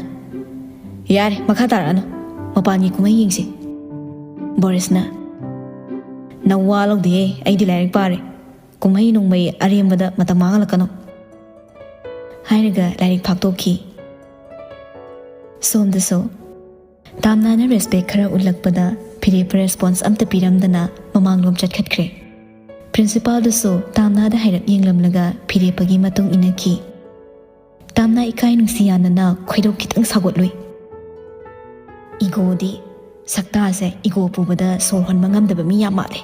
"ꯌꯥꯔꯦ, ꯃꯈꯥ ꯇꯥꯔꯛꯑꯅꯨ꯫ ꯃꯄꯥꯟꯒꯤ ꯀꯨꯝꯍꯩ ꯌꯦꯡꯁꯤ꯫" ꯕꯣꯔꯤꯁꯅ, "ꯅꯋꯥ ꯂꯧꯗꯦꯍꯦ, ꯑꯩꯗꯤ ꯂꯥꯏꯔꯤꯛ ꯄꯥꯔꯦ꯫ ꯀꯨꯝꯍꯩ ꯅꯣꯡꯃꯩ ꯑꯔꯦꯝꯕꯗ ꯃꯇꯝ ꯃꯥꯡꯍꯜꯂꯛꯀꯅꯨ," ꯍꯥꯏꯔꯒ ꯂꯥꯏꯔꯤꯛ ꯐꯥꯛꯇꯣꯛꯈꯤ꯫ ꯁꯣꯝꯗꯁꯨ ꯇꯥꯝꯅꯥꯅ ꯔꯦꯁꯄꯦꯛ ꯈꯔ ꯎꯠꯂꯛꯄꯗ ꯐꯤꯔꯦꯞꯄ ꯔꯦꯁꯄꯣꯟꯁ ꯑꯝꯇ ꯄꯤꯔꯝꯗꯅ ꯃꯃꯥꯡꯂꯣꯝ ꯆꯠꯈꯠꯈ꯭ꯔꯦ꯫ ꯄ꯭ꯔꯤꯟꯁꯤꯄꯥꯜꯗꯨꯁꯨ ꯇꯥꯝꯅꯥꯗ ꯍꯥꯏꯔꯞ ꯌꯦꯡꯂꯝꯂꯒ ꯐꯤꯔꯦꯞꯄꯒꯤ ꯃꯇꯨꯡ ꯏꯟꯅꯈꯤ꯫ ꯇꯥꯝꯅꯥ ꯏꯀꯥꯏ ꯅꯨꯡꯁꯤ ꯌꯥꯅꯅ ꯈꯣꯏꯗꯧ ꯈꯤꯇꯪ ꯁꯥꯎꯒꯠꯂꯨꯏ꯫ "ꯏꯒꯣꯗꯤ, ꯁꯛꯇꯥꯁꯦ ꯏꯒꯣ ꯄꯨꯕꯗ ꯁꯣꯔ ꯍꯣꯟꯕ ꯉꯝꯗꯕ ꯃꯤ ꯌꯥꯝ ꯃꯥꯜꯂꯦ꯫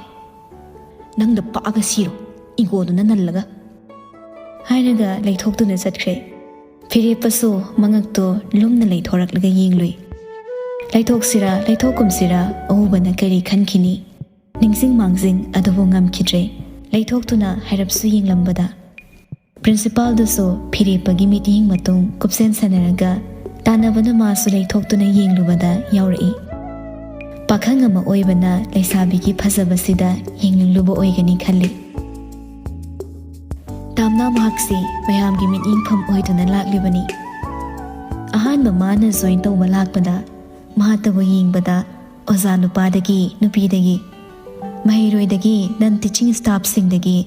ꯅꯪꯗ ꯄꯥꯛꯑꯒ ꯁꯤꯔꯣ, ꯏꯒꯣꯗꯨꯅ ꯅꯜꯂꯒ," ꯍꯥꯏꯔꯒ ꯂꯩꯊꯣꯛꯇꯨꯅ ꯆꯠꯈ꯭ꯔꯦ꯫ ꯐꯤꯔꯦꯞꯄꯁꯨ ꯃꯉꯛꯇꯣ ꯂꯨꯝꯅ ꯂꯩꯊꯣꯔꯛꯂꯒ ꯌꯦꯡꯂꯨꯏ꯫ ꯂꯩꯊꯣꯛꯁꯤꯔꯥ ꯂꯩꯊꯣꯛꯀꯨꯝꯁꯤꯔꯥ ꯑꯎꯕꯅ ꯀꯔꯤ ꯈꯟꯈꯤꯅꯤ? ꯅꯤꯡꯁꯤꯡ ꯃꯥꯡꯖꯤꯡ ꯑꯗꯨꯕꯨ ꯉꯝꯈꯤꯗ꯭ꯔꯦ꯫ ꯂꯩꯊꯣꯛꯇꯨꯅ ꯍꯥꯏꯔꯞꯁꯨ ꯌꯦꯡꯂꯝꯕꯗ ꯄ꯭ꯔꯤꯟꯁꯤꯄꯥꯜꯗꯨꯁꯨ ꯐꯤꯔꯦꯞꯄꯒꯤ ꯃꯤꯠꯌꯦꯡ ꯃꯇꯨꯡ ꯀꯨꯞꯁꯦꯟ ꯁꯥꯟꯅꯔꯒ ꯇꯥꯟꯅꯕꯅ ꯃꯥꯁꯨ ꯂꯩꯊꯣꯛꯇꯨꯅ ꯌꯦꯡꯂꯨꯕꯗ ꯌꯥꯎꯔꯛꯏ꯫ ꯄꯥꯈꯪ ꯑꯃ ꯑꯣꯏꯕꯅ ꯂꯩꯁꯥꯕꯤꯒꯤ ꯐꯖꯕꯁꯤꯗ ꯌꯦꯡꯅꯤꯡꯂꯨꯕ ꯑꯣꯏꯒꯅꯤ ꯈꯜꯂꯤ꯫ ꯇꯥꯝꯅꯥ ꯃꯍꯥꯛꯁꯤ ꯃꯌꯥꯝꯒꯤ ꯃꯤꯠꯌꯦꯡꯐꯝ ꯑꯣꯏꯗꯨꯅ ꯂꯥꯛꯂꯤꯕꯅꯤ꯫ ꯑꯍꯥꯟꯕ ꯃꯥꯅ ꯖꯣꯏꯟ ꯇꯧꯕ ꯂꯥꯛꯄꯗ ꯃꯍꯥꯛꯇꯕꯨ ꯌꯦꯡꯕꯗ ꯑꯣꯖꯥ ꯅꯨꯄꯥꯗꯒꯤ, ꯅꯨꯄꯤꯗꯒꯤ, ꯃꯍꯩꯔꯣꯏꯗꯒꯤ, ꯅꯟ ꯇꯤꯆꯤꯡ ꯁ꯭ꯇꯥꯐꯁꯤꯡꯗꯒꯤ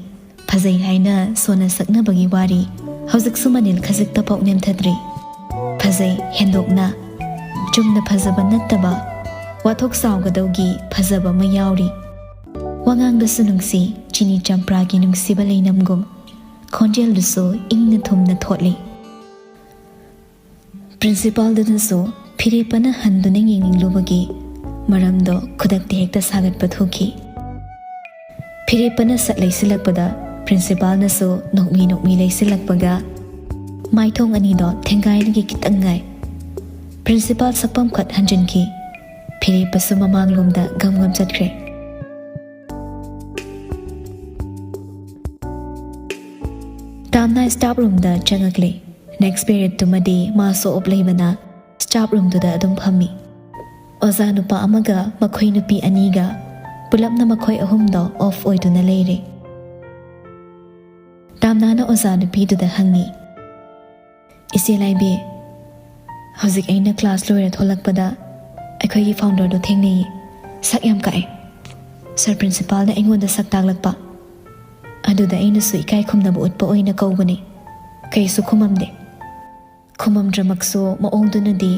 ꯐꯖꯩ ꯍꯥꯏꯅ ꯁꯣꯟꯅ ꯁꯛꯅꯕꯒꯤ ꯋꯥꯔꯤ ꯍꯧꯖꯤꯛꯁꯨ ꯃꯅꯤꯜ ꯈꯖꯤꯛꯇ ꯐꯥꯎ ꯅꯦꯝꯊꯗ꯭ꯔꯤ꯫ ꯐꯖꯩ ꯍꯦꯟꯗꯣꯛꯅ꯫ ꯆꯨꯝꯅ ꯐꯖꯕ ꯅꯠꯇꯕ, ꯋꯥꯊꯣꯛ ꯆꯥꯎꯒꯗꯧꯒꯤ ꯐꯖꯕ ꯑꯃ ꯌꯥꯎꯔꯤ꯫ ꯋꯥꯉꯥꯡꯗꯁꯨ ꯅꯨꯡꯁꯤ, ꯆꯤꯅꯤ ꯆꯝꯄ꯭ꯔꯥꯒꯤ ꯅꯨꯡꯁꯤꯕ ꯂꯩꯅꯝꯒꯨꯝ꯫ ꯈꯣꯟꯖꯦꯜꯗꯨꯁꯨ ꯏꯪꯅ ꯊꯨꯝꯅ ꯊꯣꯠꯂꯤ꯫ ꯄ꯭ꯔꯤꯟꯁꯤꯄꯥꯜꯗꯨꯅꯁꯨ ꯐꯤꯔꯦꯞꯄꯅ ꯍꯟꯗꯨꯅ ꯌꯦꯡꯅꯤꯡꯂꯨꯕꯒꯤ ꯃꯔꯝꯗꯣ ꯈꯨꯗꯛꯇ ꯍꯦꯛꯇ ꯁꯥꯒꯠꯄ ꯊꯣꯛꯈꯤ꯫ ꯐꯤꯔꯦꯞꯄꯅ ꯁꯠ ꯂꯩꯁꯤꯜꯂꯛꯄꯗ ꯄ꯭ꯔꯤꯟꯁꯤꯄꯥꯜꯅꯁꯨ ꯅꯣꯛꯃꯤ ꯅꯣꯛꯃꯤ ꯂꯩꯁꯤꯜꯂꯛꯄꯒ ꯃꯥꯏꯊꯣꯡ ꯑꯅꯤꯗꯣ ꯊꯦꯡꯒꯥꯏꯅꯒꯤ ꯈꯤꯇꯪ ꯉꯥꯏ꯫ ꯄ꯭ꯔꯤꯟꯁꯤꯄꯥꯜ ꯁꯛꯐꯝ ꯈꯠ ꯍꯟꯖꯤꯟꯈꯤ꯫ ꯐꯤꯔꯦꯞꯄꯁꯨ ꯃꯃꯥꯡꯂꯣꯝꯗ ꯒꯝ ꯒꯝ ꯆꯠꯈ꯭ꯔꯦ꯫ ꯇꯥꯝꯅꯥ ꯁ꯭ꯇꯥꯐ ꯔꯨꯝꯗ ꯆꯪꯉꯛꯂꯦ꯫ ꯅꯦꯛꯁ ꯄꯤꯔꯤꯌꯠꯇꯨꯃꯗꯤ ꯃꯥ ꯁꯣ ꯑꯣꯞ ꯂꯩꯕꯅ ꯁ꯭ꯇꯥꯐ ꯔꯨꯝꯗꯨꯗ ꯑꯗꯨꯝ ꯐꯝꯃꯤ꯫ ꯑꯣꯖꯥ ꯅꯨꯄꯥ ꯑꯃꯒ ꯃꯈꯣꯏ ꯅꯨꯄꯤ ꯑꯅꯤꯒ ꯄꯨꯂꯞꯅ ꯃꯈꯣꯏ ꯑꯍꯨꯝꯗꯣ ꯑꯣꯐ ꯑꯣꯏꯗꯨꯅ ꯂꯩꯔꯦ꯫ ꯇꯥꯝꯅꯥꯅ ꯑꯣꯖꯥ ꯅꯨꯄꯤꯗꯨꯗ ꯍꯪꯉꯤ, "ꯏꯆꯦ ꯂꯥꯏꯕꯤ, ꯍꯧꯖꯤꯛ ꯑꯩꯅ ꯀ꯭ꯂꯥꯁ ꯂꯣꯏꯔ ꯊꯣꯛꯂꯛꯄꯗ ꯑꯩꯈꯣꯏꯒꯤ ꯐꯥꯎꯟꯗꯔꯗꯣ ꯊꯦꯡꯅꯩꯌꯦ꯫ ꯁꯛ ꯌꯥꯝ ꯀꯛꯑꯦ꯫ ꯁꯥꯔ ꯄ꯭ꯔꯤꯟꯁꯤꯄꯥꯜꯅ ꯑꯩꯉꯣꯟꯗ ꯁꯛ ꯇꯥꯛꯂꯛꯄ꯫ ꯑꯗꯨꯗ ꯑꯩꯅꯁꯨ ꯏꯀꯥꯏ ꯈꯨꯝꯅꯕ ꯎꯠꯄ ꯑꯣꯏꯅ ꯀꯧꯕꯅꯦ꯫ ꯀꯩꯁꯨ ꯈꯨꯝꯃꯝꯗꯦ꯫ ꯈꯨꯝꯃꯝꯗ꯭ꯔꯃꯛꯁꯨ ꯃꯑꯣꯡꯗꯨꯅꯗꯤ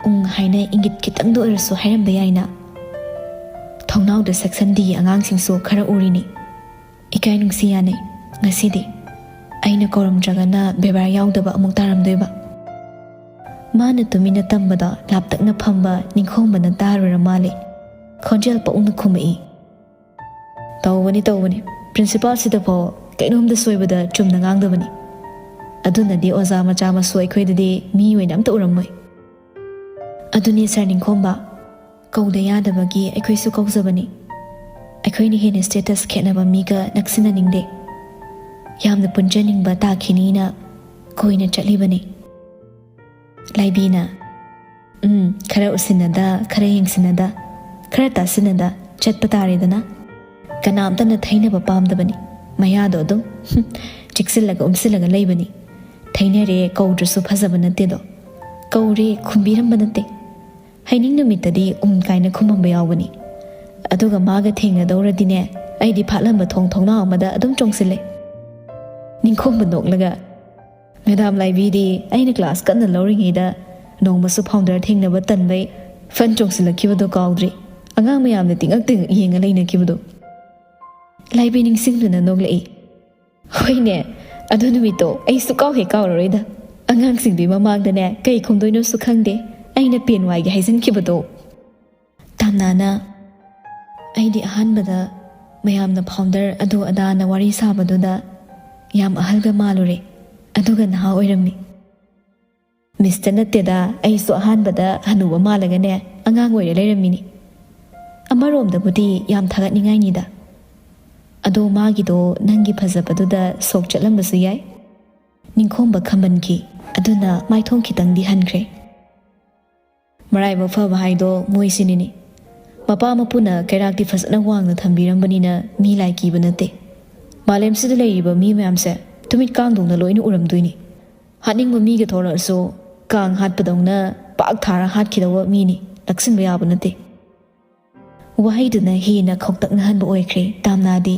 ꯎꯪ ꯍꯥꯏꯅ ꯏꯪꯒꯤꯠ ꯈꯤꯇꯪꯗ ꯑꯣꯏꯔꯁꯨ ꯍꯥꯏꯔꯝꯕ ꯌꯥꯏꯅ꯫ ꯊꯣꯡꯅꯥꯎꯗ ꯁꯦꯛꯁꯟ ꯗꯤꯒꯤ ꯑꯉꯥꯡꯁꯤꯡꯁꯨ ꯈꯔ ꯎꯔꯤꯅꯤ꯫ ꯏꯀꯥꯏ ꯅꯨꯡꯁꯤ ꯌꯥꯅꯩ꯫ ꯉꯁꯤꯗꯤ ꯑꯩꯅ ꯀꯧꯔꯝꯗ꯭ꯔꯒꯅ ꯕꯦꯕꯥꯔ ꯌꯥꯎꯗꯕ ꯑꯃꯨꯛ ꯇꯥꯔꯝꯗꯣꯏꯕ꯫" ꯃꯥꯅ ꯇꯨꯃꯤꯟꯅ ꯇꯝꯕꯗꯣ ꯂꯥꯞꯇꯛꯅ ꯐꯝꯕ ꯅꯤꯡꯈꯣꯝꯕꯅ ꯇꯥꯔꯨꯔ ꯃꯥꯜꯂꯦ꯫ ꯈꯣꯟꯖꯦꯜ ꯄꯧꯅ ꯈꯨꯝꯃꯛꯏ, "ꯇꯧꯕꯅꯤ, ꯇꯧꯕꯅꯤ꯫ ꯄ꯭ꯔꯤꯟꯁꯤꯄꯥꯜꯁꯤꯗꯐꯥꯎ ꯀꯩꯅꯣꯝꯗ ꯁꯣꯏꯕꯗ ꯆꯨꯝꯅ ꯉꯥꯡꯗꯕꯅꯤ꯫ ꯑꯗꯨꯅꯗꯤ ꯑꯣꯖꯥ ꯃꯆꯥ ꯃꯁꯨ ꯑꯩꯈꯣꯏꯗꯗꯤ ꯃꯤ ꯑꯣꯏꯅ ꯑꯝꯇ ꯎꯔꯝꯃꯣꯏ꯫" "ꯑꯗꯨꯅꯤ ꯁꯥꯔ ꯅꯤꯡꯈꯣꯝꯕ, ꯀꯧꯗ ꯌꯥꯗꯕꯒꯤ ꯑꯩꯈꯣꯏꯁꯨ ꯀꯧꯖꯕꯅꯤ꯫ ꯑꯩꯈꯣꯏꯅ ꯍꯦꯟꯅ ꯁ꯭ꯇꯦꯇꯁ ꯈꯦꯠꯅꯕ ꯃꯤꯒ ꯅꯛꯁꯤꯟꯅꯅꯤꯡꯗꯦ꯫ ꯌꯥꯝꯅ ꯄꯨꯟꯖꯅꯤꯡꯕ ꯇꯥꯈꯤꯅꯤꯅ ꯀꯣꯏꯅ ꯆꯠꯂꯤꯕꯅꯤ꯫" ꯂꯥꯏꯕꯤꯅ, "ꯎꯝ, ꯈꯔ ꯎꯁꯤꯟꯅꯗ, ꯈꯔ ꯌꯦꯡꯁꯤꯟꯅꯗ꯫ ꯈꯔ ꯇꯥꯁꯤꯟꯅꯗ ꯆꯠꯄ ꯇꯥꯔꯦꯗꯅ꯫ ꯀꯅꯥꯝꯇꯅ ꯊꯩꯅꯕ ꯄꯥꯝꯗꯕꯅꯤ꯫ ꯃꯌꯥꯗꯣ ꯑꯗꯨꯝ ꯆꯤꯛꯁꯤꯜꯂꯒ ꯎꯝꯁꯤꯜꯂꯒ ꯂꯩꯕꯅꯤ꯫ ꯊꯩꯅꯔꯦ ꯀꯧꯗ꯭ꯔꯁꯨ ꯐꯖꯕ ꯅꯠꯇꯦꯗꯣ꯫ ꯀꯧꯔꯦ ꯈꯨꯝꯕꯤꯔꯝꯕ ꯅꯠꯇꯦ꯫ ꯍꯩꯅꯤꯡ ꯅꯨꯃꯤꯠꯇꯗꯤ ꯎꯝ ꯀꯥꯏꯅ ꯈꯨꯝꯃꯝꯕ ꯌꯥꯎꯕꯅꯤ꯫ ꯑꯗꯨꯒ ꯃꯥꯒ ꯊꯦꯡꯅꯗꯧꯔꯗꯤꯅꯦ, ꯑꯩꯗꯤ ꯐꯥꯠꯂꯝꯕ ꯊꯣꯡ ꯊꯣꯡꯅꯥꯎ ꯑꯃꯗ ꯑꯗꯨꯝ ꯆꯣꯡꯁꯤꯜꯂꯦ꯫ ꯅꯤꯡꯈꯣꯝꯕ ꯅꯣꯛꯂꯒ, "ꯃꯦꯗꯥꯝ ꯂꯥꯏꯕꯤꯗꯤ ꯑꯩꯅ ꯀ꯭ꯂꯥꯁ ꯀꯟꯅ ꯂꯧꯔꯤꯉꯩꯗ ꯅꯣꯡꯃꯁꯨ ꯐꯥꯎꯟꯗꯔ ꯊꯦꯡꯅꯕ ꯇꯟꯕꯩ ꯐꯟ ꯆꯣꯡꯁꯤꯜꯂꯛꯈꯤꯕꯗꯣ ꯀꯥꯎꯗ꯭ꯔꯤ? ꯑꯉꯥꯡ ꯃꯌꯥꯝꯅ ꯇꯤꯉꯛ ꯇꯤꯉꯛ ꯌꯦꯡꯉ ꯂꯩꯅꯈꯤꯕꯗꯣ?" ꯂꯥꯏꯕꯤ ꯅꯤꯡꯁꯤꯡꯗꯨꯅ ꯅꯣꯛꯂꯛꯏ꯫ "ꯍꯣꯏꯅꯦ, ꯑꯗꯨ ꯅꯨꯃꯤꯠꯇꯣ ꯑꯩ ꯁꯨꯛꯀꯥꯎ ꯍꯦꯛ ꯀꯥꯎꯔꯔꯣꯏꯗ꯫ ꯑꯉꯥꯡꯁꯤꯡꯗꯨꯒꯤ ꯃꯃꯥꯡꯗꯅꯦ ꯀꯩ ꯈꯨꯝꯗꯣꯏꯅꯣꯁꯨ ꯈꯪꯗꯦ, ꯑꯩꯅ ꯄꯦꯟ ꯋꯥꯏꯒꯦ ꯍꯥꯏꯖꯤꯟꯈꯤꯕꯗꯣ꯫" ꯇꯥꯝꯅꯥꯅ, "ꯑꯩꯗꯤ ꯑꯍꯥꯟꯕꯗ ꯃꯌꯥꯝꯅ ꯐꯥꯎꯟꯗꯔ ꯑꯗꯨ ꯑꯗꯥꯅ ꯋꯥꯔꯤ ꯁꯥꯕꯗꯨꯗ ꯌꯥꯝ ꯑꯍꯜꯒ ꯃꯥꯜꯂꯨꯔꯦ, ꯑꯗꯨꯒ ꯅꯍꯥ ꯑꯣꯏꯔꯝꯃꯤ꯫" "ꯃꯤꯁꯇ ꯅꯠꯇꯦꯗ, ꯑꯩꯁꯨ ꯑꯍꯥꯟꯕꯗ ꯍꯅꯨꯕ ꯃꯥꯜꯂꯒꯅꯦ ꯑꯉꯥꯡ ꯑꯣꯏꯔ ꯂꯩꯔꯝꯃꯤꯅꯤ꯫ ꯑꯃꯔꯣꯝꯗꯕꯨꯗꯤ ꯌꯥꯝ ꯊꯥꯒꯠꯅꯤꯡꯉꯥꯏꯅꯤꯗ꯫ ꯑꯗꯣ ꯃꯥꯒꯤꯗꯣ ꯅꯪꯒꯤ ꯐꯖꯕꯗꯨꯗ ꯁꯣꯛ ꯆꯠꯂꯝꯕꯁꯨ ꯌꯥꯏ꯫" ꯅꯤꯡꯈꯣꯝꯕ ꯈꯝꯕꯟꯈꯤ꯫ ꯑꯗꯨꯅ ꯃꯥꯏꯊꯣꯡ ꯈꯤꯇꯪꯗꯤ ꯍꯟꯈ꯭ꯔꯦ꯫ "ꯃꯔꯥꯏꯕꯛ ꯐꯕ ꯍꯥꯏꯗꯣ ꯃꯣꯏꯁꯤꯅꯤꯅꯦ꯫ ꯃꯄꯥ ꯃꯄꯨꯅ ꯀꯩꯔꯥꯛꯇꯤ ꯐꯖꯅ ꯋꯥꯡꯅ ꯊꯝꯕꯤꯔꯝꯕꯅꯤꯅ ꯃꯤ ꯂꯥꯏ ꯀꯤꯕ ꯅꯠꯇꯦ꯫ ꯃꯥꯂꯦꯝꯁꯤꯗ ꯂꯩꯔꯤꯕ ꯃꯤ ꯃꯌꯥꯝꯁꯦ ꯇꯨꯃꯤꯠ ꯀꯥꯡꯗꯧꯅ ꯂꯣꯏꯅ ꯎꯔꯝꯗꯣꯏꯅꯤ꯫ ꯍꯥꯠꯅꯤꯡꯕ ꯃꯤꯒ ꯊꯣꯛꯂꯛꯑꯁꯨ ꯀꯥꯡ ꯍꯥꯠꯄꯗꯧꯅ ꯄꯥꯛ ꯊꯥꯔ ꯍꯥꯠꯈꯤꯗꯧꯕ ꯃꯤꯅꯤ, ꯂꯛꯁꯤꯟꯕ ꯌꯥꯕ ꯅꯠꯇꯦ꯫" ꯋꯥꯍꯩꯗꯨꯅ ꯍꯦꯟꯅ ꯈꯧꯇꯛꯅꯍꯟꯕ ꯑꯣꯏꯈ꯭ꯔꯦ ꯇꯥꯝꯅꯥꯗꯤ꯫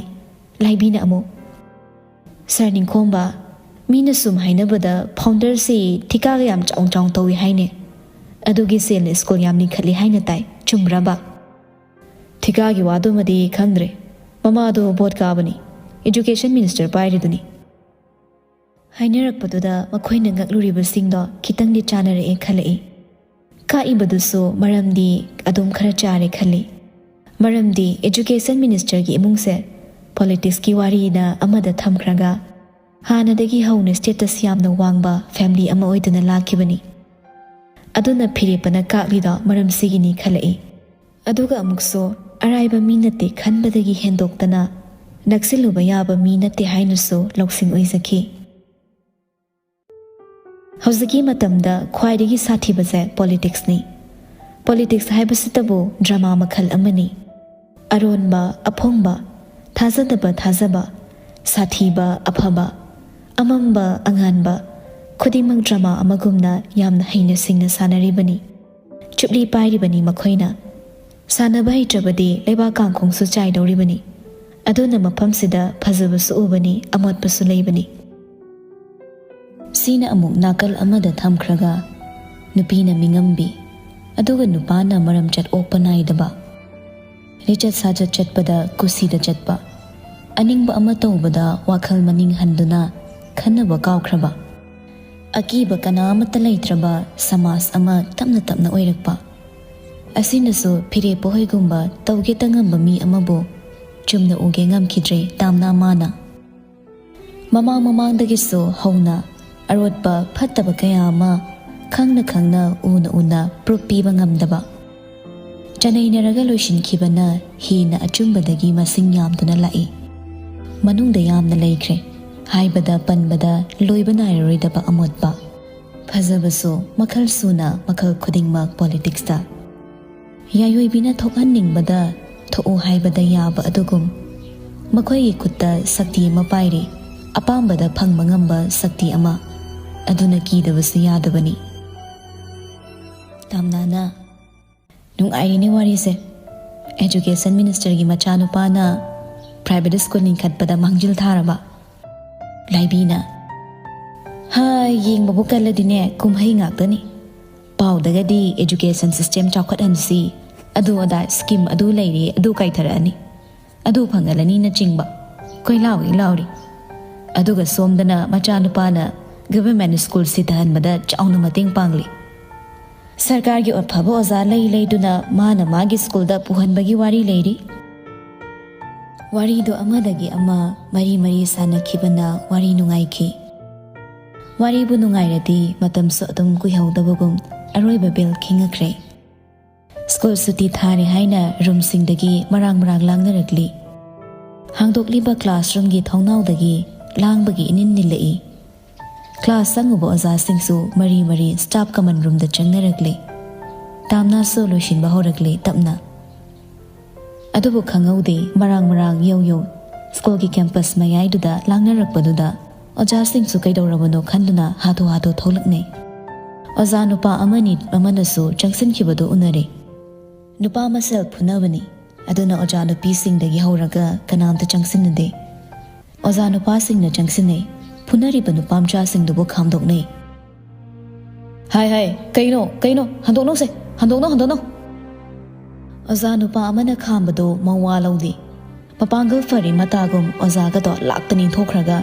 ꯂꯥꯏꯕꯤꯅ ꯑꯃꯨꯛ, "ꯁꯥꯔ ꯅꯤꯡꯈꯣꯝꯕ, ꯃꯤꯅ ꯁꯨꯝ ꯍꯥꯏꯅꯕꯗ ꯐꯥꯎꯟꯗꯔꯁꯤ ꯊꯤꯀꯥꯒ ꯌꯥꯝ ꯆꯥꯎ ꯆꯥꯎ ꯇꯧꯏ ꯍꯥꯏꯅꯦ꯫ ꯑꯗꯨꯒꯤ ꯁꯦꯜꯅ ꯁ꯭ꯀꯨꯜ ꯌꯥꯝ ꯂꯤꯡꯈꯠꯂꯤ ꯍꯥꯏꯅ ꯇꯥꯏ, ꯆꯨꯝꯕ꯭ꯔꯕ?" "ꯊꯤꯀꯥꯒꯤ ꯋꯥꯗꯨꯃꯗꯤ ꯈꯪꯗ꯭ꯔꯦ꯫ ꯃꯃꯥꯗꯣ ꯚꯣꯠ ꯀꯥꯕꯅꯤ, ꯏꯗꯨꯀꯦꯁꯟ ꯃꯤꯅꯤꯁꯇꯔ ꯄꯥꯏꯔꯤꯗꯨꯅꯤ꯫" ꯍꯥꯏꯅꯔꯛꯄꯗꯨꯗ ꯃꯈꯣꯏꯅ ꯉꯛꯂꯨꯔꯤꯕꯁꯤꯡꯗꯣ ꯈꯤꯇꯪꯗꯤ ꯆꯥꯅꯔꯛꯑꯦ ꯈꯜꯂꯛꯏ꯫ ꯀꯥꯛꯏꯕꯗꯨꯁꯨ ꯃꯔꯝꯗꯤ ꯑꯗꯨꯝ ꯈꯔ ꯆꯥꯔꯦ ꯈꯜꯂꯤ꯫ ꯃꯔꯝꯗꯤ ꯏꯗꯨꯀꯦꯁꯟ ꯃꯤꯅꯤꯁꯇꯔꯒꯤ ꯏꯃꯨꯡꯁꯦ ꯄꯣꯂꯤꯇꯤꯛꯁꯀꯤ ꯋꯥꯔꯤꯅ ꯑꯃꯗ ꯊꯝꯈ꯭ꯔꯒ, ꯍꯥꯟꯅꯗꯒꯤ ꯍꯧꯅ ꯁ꯭ꯇꯦꯇꯁ ꯌꯥꯝꯅ ꯋꯥꯡꯕ ꯐꯦꯃꯤꯂꯤ ꯑꯃ ꯑꯣꯏꯗꯨꯅ ꯂꯥꯛꯈꯤꯕꯅꯤ꯫ ꯑꯗꯨꯅ ꯐꯤꯔꯦꯞꯄꯅ ꯀꯥꯛꯂꯤꯗꯣ ꯃꯔꯝꯁꯤꯒꯤꯅꯤ ꯈꯜꯂꯛꯏ꯫ ꯑꯗꯨꯒ ꯑꯃꯨꯛꯁꯨ ꯑꯔꯥꯏꯕ ꯃꯤ ꯅꯠꯇꯦ ꯈꯟꯕꯗꯒꯤ ꯍꯦꯟꯗꯣꯛꯇꯅ ꯅꯛꯁꯤꯜꯂꯨꯕ ꯌꯥꯕ ꯃꯤ ꯅꯠꯇꯦ ꯍꯥꯏꯅꯁꯨ ꯂꯧꯁꯤꯡ ꯑꯣꯏꯖꯈꯤ꯫ ꯍꯧꯖꯤꯛꯀꯤ ꯃꯇꯝꯗ ꯈ꯭ꯋꯥꯏꯗꯒꯤ ꯁꯥꯊꯤꯕꯁꯦ ꯄꯣꯂꯤꯇꯤꯛꯁꯅꯤ꯫ ꯄꯣꯂꯤꯇꯤꯛꯁ ꯍꯥꯏꯕꯁꯤꯇꯕꯨ ꯗ꯭ꯔꯃꯥ ꯃꯈꯜ ꯑꯃꯅꯤ꯫ ꯑꯔꯣꯟꯕ, ꯑꯐꯣꯡꯕ, ꯊꯥꯖꯗꯕ, ꯊꯥꯖꯕ, ꯁꯥꯊꯤꯕ, ꯑꯐꯕ, ꯑꯃꯝꯕ, ꯑꯉꯥꯟꯕ, ꯈꯨꯗꯤꯡꯃꯛ ꯗ꯭ꯔꯃꯥ ꯑꯃꯒꯨꯝꯅ ꯌꯥꯝꯅ ꯍꯩꯅ ꯁꯤꯡꯅ ꯁꯥꯟꯅꯔꯤꯕꯅꯤ꯫ ꯆꯨꯞꯂꯤ ꯄꯥꯏꯔꯤꯕꯅꯤ ꯃꯈꯣꯏꯅ꯫ ꯁꯥꯟꯅꯕ ꯍꯩꯇ꯭ꯔꯕꯗꯤ ꯂꯩꯕꯥꯛ ꯀꯥꯡꯈꯣꯡꯁꯨ ꯆꯥꯏꯗꯧꯔꯤꯕꯅꯤ꯫ ꯑꯗꯨꯅ ꯃꯐꯝꯁꯤꯗ ꯐꯖꯕꯁꯨ ꯎꯕꯅꯤ, ꯑꯃꯣꯠꯄꯁꯨ ꯂꯩꯕꯅꯤ꯫ ꯁꯤꯅ ꯑꯃꯨꯛ ꯅꯥꯀꯜ ꯑꯃꯗ ꯊꯝꯈ꯭ꯔꯒ, ꯅꯨꯄꯤꯅ ꯃꯤꯉꯝꯕꯤ, ꯑꯗꯨꯒ ꯅꯨꯄꯥꯅ ꯃꯔꯝꯆꯠ ꯑꯣꯛꯄ ꯅꯥꯏꯗꯕ, ꯂꯤꯆꯠ ꯁꯥꯖꯠ ꯆꯠꯄꯗ ꯀꯨꯁꯤꯗ ꯆꯠꯄ, ꯑꯅꯤꯡꯕ ꯑꯃ ꯇꯧꯕꯗ ꯋꯥꯈꯜ ꯃꯅꯤꯡ ꯍꯟꯗꯨꯅ ꯈꯟꯅꯕ ꯀꯥꯎꯈ꯭ꯔꯕ, ꯑꯀꯤꯕ ꯀꯅꯥ ꯑꯃꯠꯇ ꯂꯩꯇ꯭ꯔꯕ ꯁꯃꯥꯖ ꯑꯃ ꯇꯞꯅ ꯇꯞꯅ ꯑꯣꯏꯔꯛꯄ꯫ ꯑꯁꯤꯅꯁꯨ ꯐꯤꯔꯦꯞꯄ ꯍꯣꯏꯒꯨꯝꯕ ꯇꯧꯒꯦꯇ ꯉꯝꯕ ꯃꯤ ꯑꯃꯕꯨ ꯆꯨꯝꯅ ꯎꯒꯦ ꯉꯝꯈꯤꯗ꯭ꯔꯦ ꯇꯥꯝꯅꯥ ꯃꯥꯅ꯫ ꯃꯃꯥꯡ ꯃꯃꯥꯡꯗꯒꯤꯁꯨ ꯍꯧꯅ ꯑꯔꯣꯠꯄ ꯐꯠꯇꯕ ꯀꯌꯥ ꯑꯃ ꯈꯪꯅ ꯈꯪꯅ ꯎꯅ ꯎꯅ ꯄ꯭ꯔꯨꯞ ꯄꯤꯕ ꯉꯝꯗꯕ, ꯆꯅꯩꯅꯔꯒ ꯂꯣꯏꯁꯤꯟꯈꯤꯕꯅ ꯍꯦꯟꯅ ꯑꯆꯨꯝꯕꯗꯒꯤ ꯃꯁꯤꯡ ꯌꯥꯝꯗꯨꯅ ꯂꯥꯛꯏ꯫ ꯃꯅꯨꯡꯗ ꯌꯥꯝꯅ ꯂꯩꯈ꯭ꯔꯦ, ꯍꯥꯏꯕꯗ ꯄꯟꯕꯗ ꯂꯣꯏꯕ ꯅꯥꯏꯔꯔꯣꯏꯗꯕ ꯑꯃꯣꯠꯄ꯫ ꯐꯖꯕꯁꯨ ꯃꯈꯜ ꯁꯨꯅ ꯃꯈꯜ ꯈꯨꯗꯤꯡꯃꯛ ꯄꯣꯂꯤꯇꯤꯛꯁꯇ꯫ ꯌꯥꯏꯑꯣꯏꯕꯤꯅ ꯊꯣꯛꯍꯟꯅꯤꯡꯕꯗ ꯊꯣꯛꯎ ꯍꯥꯏꯕꯗ ꯌꯥꯕ ꯑꯗꯨꯒꯨꯝ, ꯃꯈꯣꯏꯒꯤ ꯈꯨꯠꯇ ꯁꯛꯇꯤ ꯑꯃ ꯄꯥꯏꯔꯤ, ꯑꯄꯥꯝꯕꯗ ꯐꯪꯕ ꯉꯝꯕ ꯁꯛꯇꯤ ꯑꯃ꯫ ꯑꯗꯨꯅ ꯀꯤꯗꯕꯁꯨ ꯌꯥꯗꯕꯅꯤ꯫ ꯇꯥꯝꯅꯥꯅ, "ꯅꯨꯡꯉꯥꯏꯔꯤꯅꯦ ꯋꯥꯔꯤꯁꯦ꯫ ꯑꯦꯖꯨꯀꯦꯁꯟ ꯃꯤꯅꯤꯁꯇꯔꯒꯤ ꯃꯆꯥꯅꯨꯄꯥꯅ ꯄ꯭ꯔꯥꯏꯚꯦꯠ ꯁ꯭ꯀꯨꯜ ꯂꯤꯡꯈꯠꯄꯗ ꯃꯥꯡꯖꯤꯜ ꯊꯥꯔꯕ?" ꯂꯥꯏꯕꯤꯅ, "ꯍꯥ, ꯌꯦꯡꯕꯕꯨ ꯀꯜꯂꯗꯤꯅꯦ ꯀꯨꯝꯍꯩ ꯉꯥꯛꯇꯅꯤ꯫ ꯄꯥꯎꯗꯒꯗꯤ ꯑꯦꯖꯨꯀꯦꯁꯟ ꯁꯤꯁꯇꯦꯝ ꯆꯥꯎꯈꯠꯍꯟꯁꯤ, ꯑꯗꯨ ꯑꯗꯥ ꯁ꯭ꯀꯤꯝ ꯑꯗꯨ ꯂꯩꯔꯦ, ꯑꯗꯨ ꯀꯥꯏꯊꯔꯛꯑꯅꯤ, ꯑꯗꯨ ꯐꯪꯍꯜꯂꯅꯤꯅꯆꯤꯡꯕ ꯀꯣꯏ ꯂꯥꯎꯏ ꯂꯥꯎꯔꯤ꯫ ꯑꯗꯨꯒ ꯁꯣꯝꯗꯅ ꯃꯆꯥꯅꯨꯄꯥꯅ ꯒꯚꯔꯟꯃꯦꯟꯠ ꯁ꯭ꯀꯨꯜ ꯁꯤꯊꯍꯟꯕꯗ ꯆꯥꯎꯅ ꯃꯇꯦꯡ ꯄꯥꯡꯂꯤ꯫ ꯁꯔꯀꯥꯔꯒꯤ ꯑꯐꯕ ꯑꯣꯖꯥ ꯂꯩ ꯂꯩꯗꯨꯅ ꯃꯥꯅ ꯃꯥꯒꯤ ꯁ꯭ꯀꯨꯜꯗ ꯄꯨꯍꯟꯕꯒꯤ ꯋꯥꯔꯤ ꯂꯩꯔꯤ꯫" ꯋꯥꯔꯤꯗꯣ ꯑꯃꯗꯒꯤ ꯑꯃ ꯃꯔꯤ ꯃꯔꯤ ꯁꯥꯟꯅꯈꯤꯕꯅ ꯋꯥꯔꯤ ꯅꯨꯡꯉꯥꯏꯈꯤ꯫ ꯋꯥꯔꯤꯕꯨ ꯅꯨꯡꯉꯥꯏꯔꯗꯤ ꯃꯇꯝꯁꯨ ꯑꯗꯨꯝ ꯀꯨꯏꯍꯧꯗꯕꯒꯨꯝ ꯑꯔꯣꯏꯕ ꯕꯦꯜ ꯈꯤꯡꯉꯛꯈ꯭ꯔꯦ꯫ ꯁ꯭ꯀꯨꯜ ꯁꯨꯇꯤ ꯊꯥꯔꯦ ꯍꯥꯏꯅ ꯔꯨꯝꯁꯤꯡꯗꯒꯤ ꯃꯔꯥꯡ ꯃꯔꯥꯡ ꯂꯥꯡꯅꯔꯛꯂꯤ꯫ ꯍꯥꯡꯗꯣꯛꯂꯤꯕ ꯀ꯭ꯂꯥꯁꯔꯨꯝꯒꯤ ꯊꯣꯡꯅꯥꯎꯗꯒꯤ ꯂꯥꯡꯕꯒꯤ ꯏꯅꯤꯟ ꯅꯤꯜꯂꯛꯏ꯫ ꯀ꯭ꯂꯥꯁ ꯆꯪꯉꯨꯕ ꯑꯣꯖꯥꯁꯤꯡꯁꯨ ꯃꯔꯤ ꯃꯔꯤ ꯁ꯭ꯇꯥꯐ ꯀꯃꯟ ꯔꯨꯝꯗ ꯆꯪꯅꯔꯛꯂꯤ꯫ ꯇꯥꯝꯅꯥꯁꯨ ꯂꯣꯏꯁꯤꯟꯕ ꯍꯧꯔꯛꯂꯦ ꯇꯞꯅ꯫ ꯑꯗꯨꯕꯨ ꯈꯪꯍꯧꯗꯦ, ꯃꯔꯥꯡ ꯃꯔꯥꯡ ꯌꯧ ꯌꯧ ꯁ꯭ꯀꯨꯜꯒꯤ ꯀꯦꯝꯄꯁ ꯃꯌꯥꯏꯗꯨꯗ ꯂꯥꯡꯅꯔꯛꯄꯗꯨꯗ ꯑꯣꯖꯥꯁꯤꯡꯁꯨ ꯀꯩꯗꯧꯔꯕꯅꯣ ꯈꯟꯗꯨꯅ ꯍꯥꯊꯨ ꯍꯥꯊꯨ ꯊꯣꯛꯂꯛꯅꯩ꯫ ꯑꯣꯖꯥ ꯅꯨꯄꯥ ꯑꯃꯅꯤ ꯑꯃꯅꯁꯨ ꯆꯪꯁꯤꯟꯈꯤꯕꯗꯨ ꯎꯅꯔꯦ꯫ ꯅꯨꯄꯥ ꯃꯁꯦꯜ ꯐꯨꯅꯕꯅꯤ, ꯑꯗꯨꯅ ꯑꯣꯖꯥ ꯅꯨꯄꯤꯁꯤꯡꯗꯒꯤ ꯍꯧꯔꯒ ꯀꯅꯥꯝꯇ ꯆꯪꯁꯤꯟꯅꯗꯦ꯫ ꯑꯣꯖꯥ ꯅꯨꯄꯥꯁꯤꯡꯅ ꯆꯪꯁꯤꯟꯅꯩ꯫ ꯐꯨꯅꯔꯤꯕ ꯅꯨꯄꯥ ꯃꯆꯥꯁꯤꯡꯗꯨꯕꯨ ꯈꯥꯝꯗꯣꯛꯅꯩ꯫ "ꯍꯥꯏ ꯍꯥꯏ, ꯀꯩꯅꯣ ꯀꯩꯅꯣ, ꯍꯟꯗꯣꯛꯅꯧꯁꯦ, ꯍꯟꯗꯣꯛꯅꯧ ꯍꯟꯗꯣꯛꯅꯧ!" ꯑꯣꯖꯥ ꯅꯨꯄꯥ ꯑꯃꯅ ꯈꯥꯝꯕꯗꯨ ꯃꯋꯥ ꯂꯧꯗꯦ꯫ ꯃꯄꯥꯡꯒꯜ ꯐꯔꯤ ꯃꯇꯥꯒꯨꯝ ꯑꯣꯖꯥꯒꯗꯣ ꯂꯥꯛꯇꯅ ꯏꯟꯊꯣꯛꯈ꯭ꯔꯒ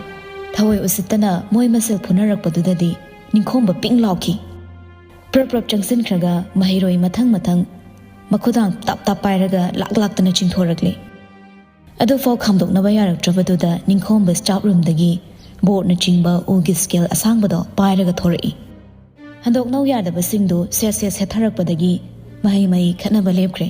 ꯊꯑꯣꯏ ꯎꯁꯤꯠꯇꯅ ꯃꯣꯏ ꯃꯁꯦꯜ ꯐꯨꯅꯔꯛꯄꯗꯨꯗꯗꯤ ꯅꯤꯡꯈꯣꯝꯕ ꯄꯤꯡ ꯂꯥꯎꯈꯤ꯫ ꯄ꯭ꯔꯞ ꯄ꯭ꯔꯞ ꯆꯪꯁꯤꯟꯈ꯭ꯔꯒ ꯃꯍꯩꯔꯣꯏ ꯃꯊꯪ ꯃꯊꯪ ꯃꯈꯨꯗꯥꯡ ꯇꯥꯞ ꯇꯥꯞ ꯄꯥꯏꯔꯒ ꯂꯥꯛ ꯂꯥꯛꯇꯅ ꯆꯤꯡꯊꯣꯔꯛꯂꯤ꯫ ꯑꯗꯨꯐꯥꯎ ꯈꯥꯝꯗꯣꯛꯅꯕ ꯌꯥꯔꯛꯇ꯭ꯔꯕꯗꯨꯗ ꯅꯤꯡꯈꯣꯝꯕ ꯁ꯭ꯇꯥꯐ ꯔꯨꯝꯗꯒꯤ ꯕꯣꯔꯗꯅꯆꯤꯡꯕ ꯎꯒꯤ ꯁ꯭ꯀꯦꯜ ꯑꯁꯥꯡꯕꯗꯣ ꯄꯥꯏꯔꯒ ꯊꯣꯔꯛꯏ꯫ ꯍꯟꯗꯣꯛꯅꯧ ꯌꯥꯗꯕꯁꯤꯡꯗꯨ ꯁꯦꯠ ꯁꯦꯠ ꯁꯦꯠꯊꯔꯛꯄꯗꯒꯤ ꯃꯍꯩ ꯃꯍꯩ ꯈꯠꯅꯕ ꯂꯦꯞꯈ꯭ꯔꯦ꯫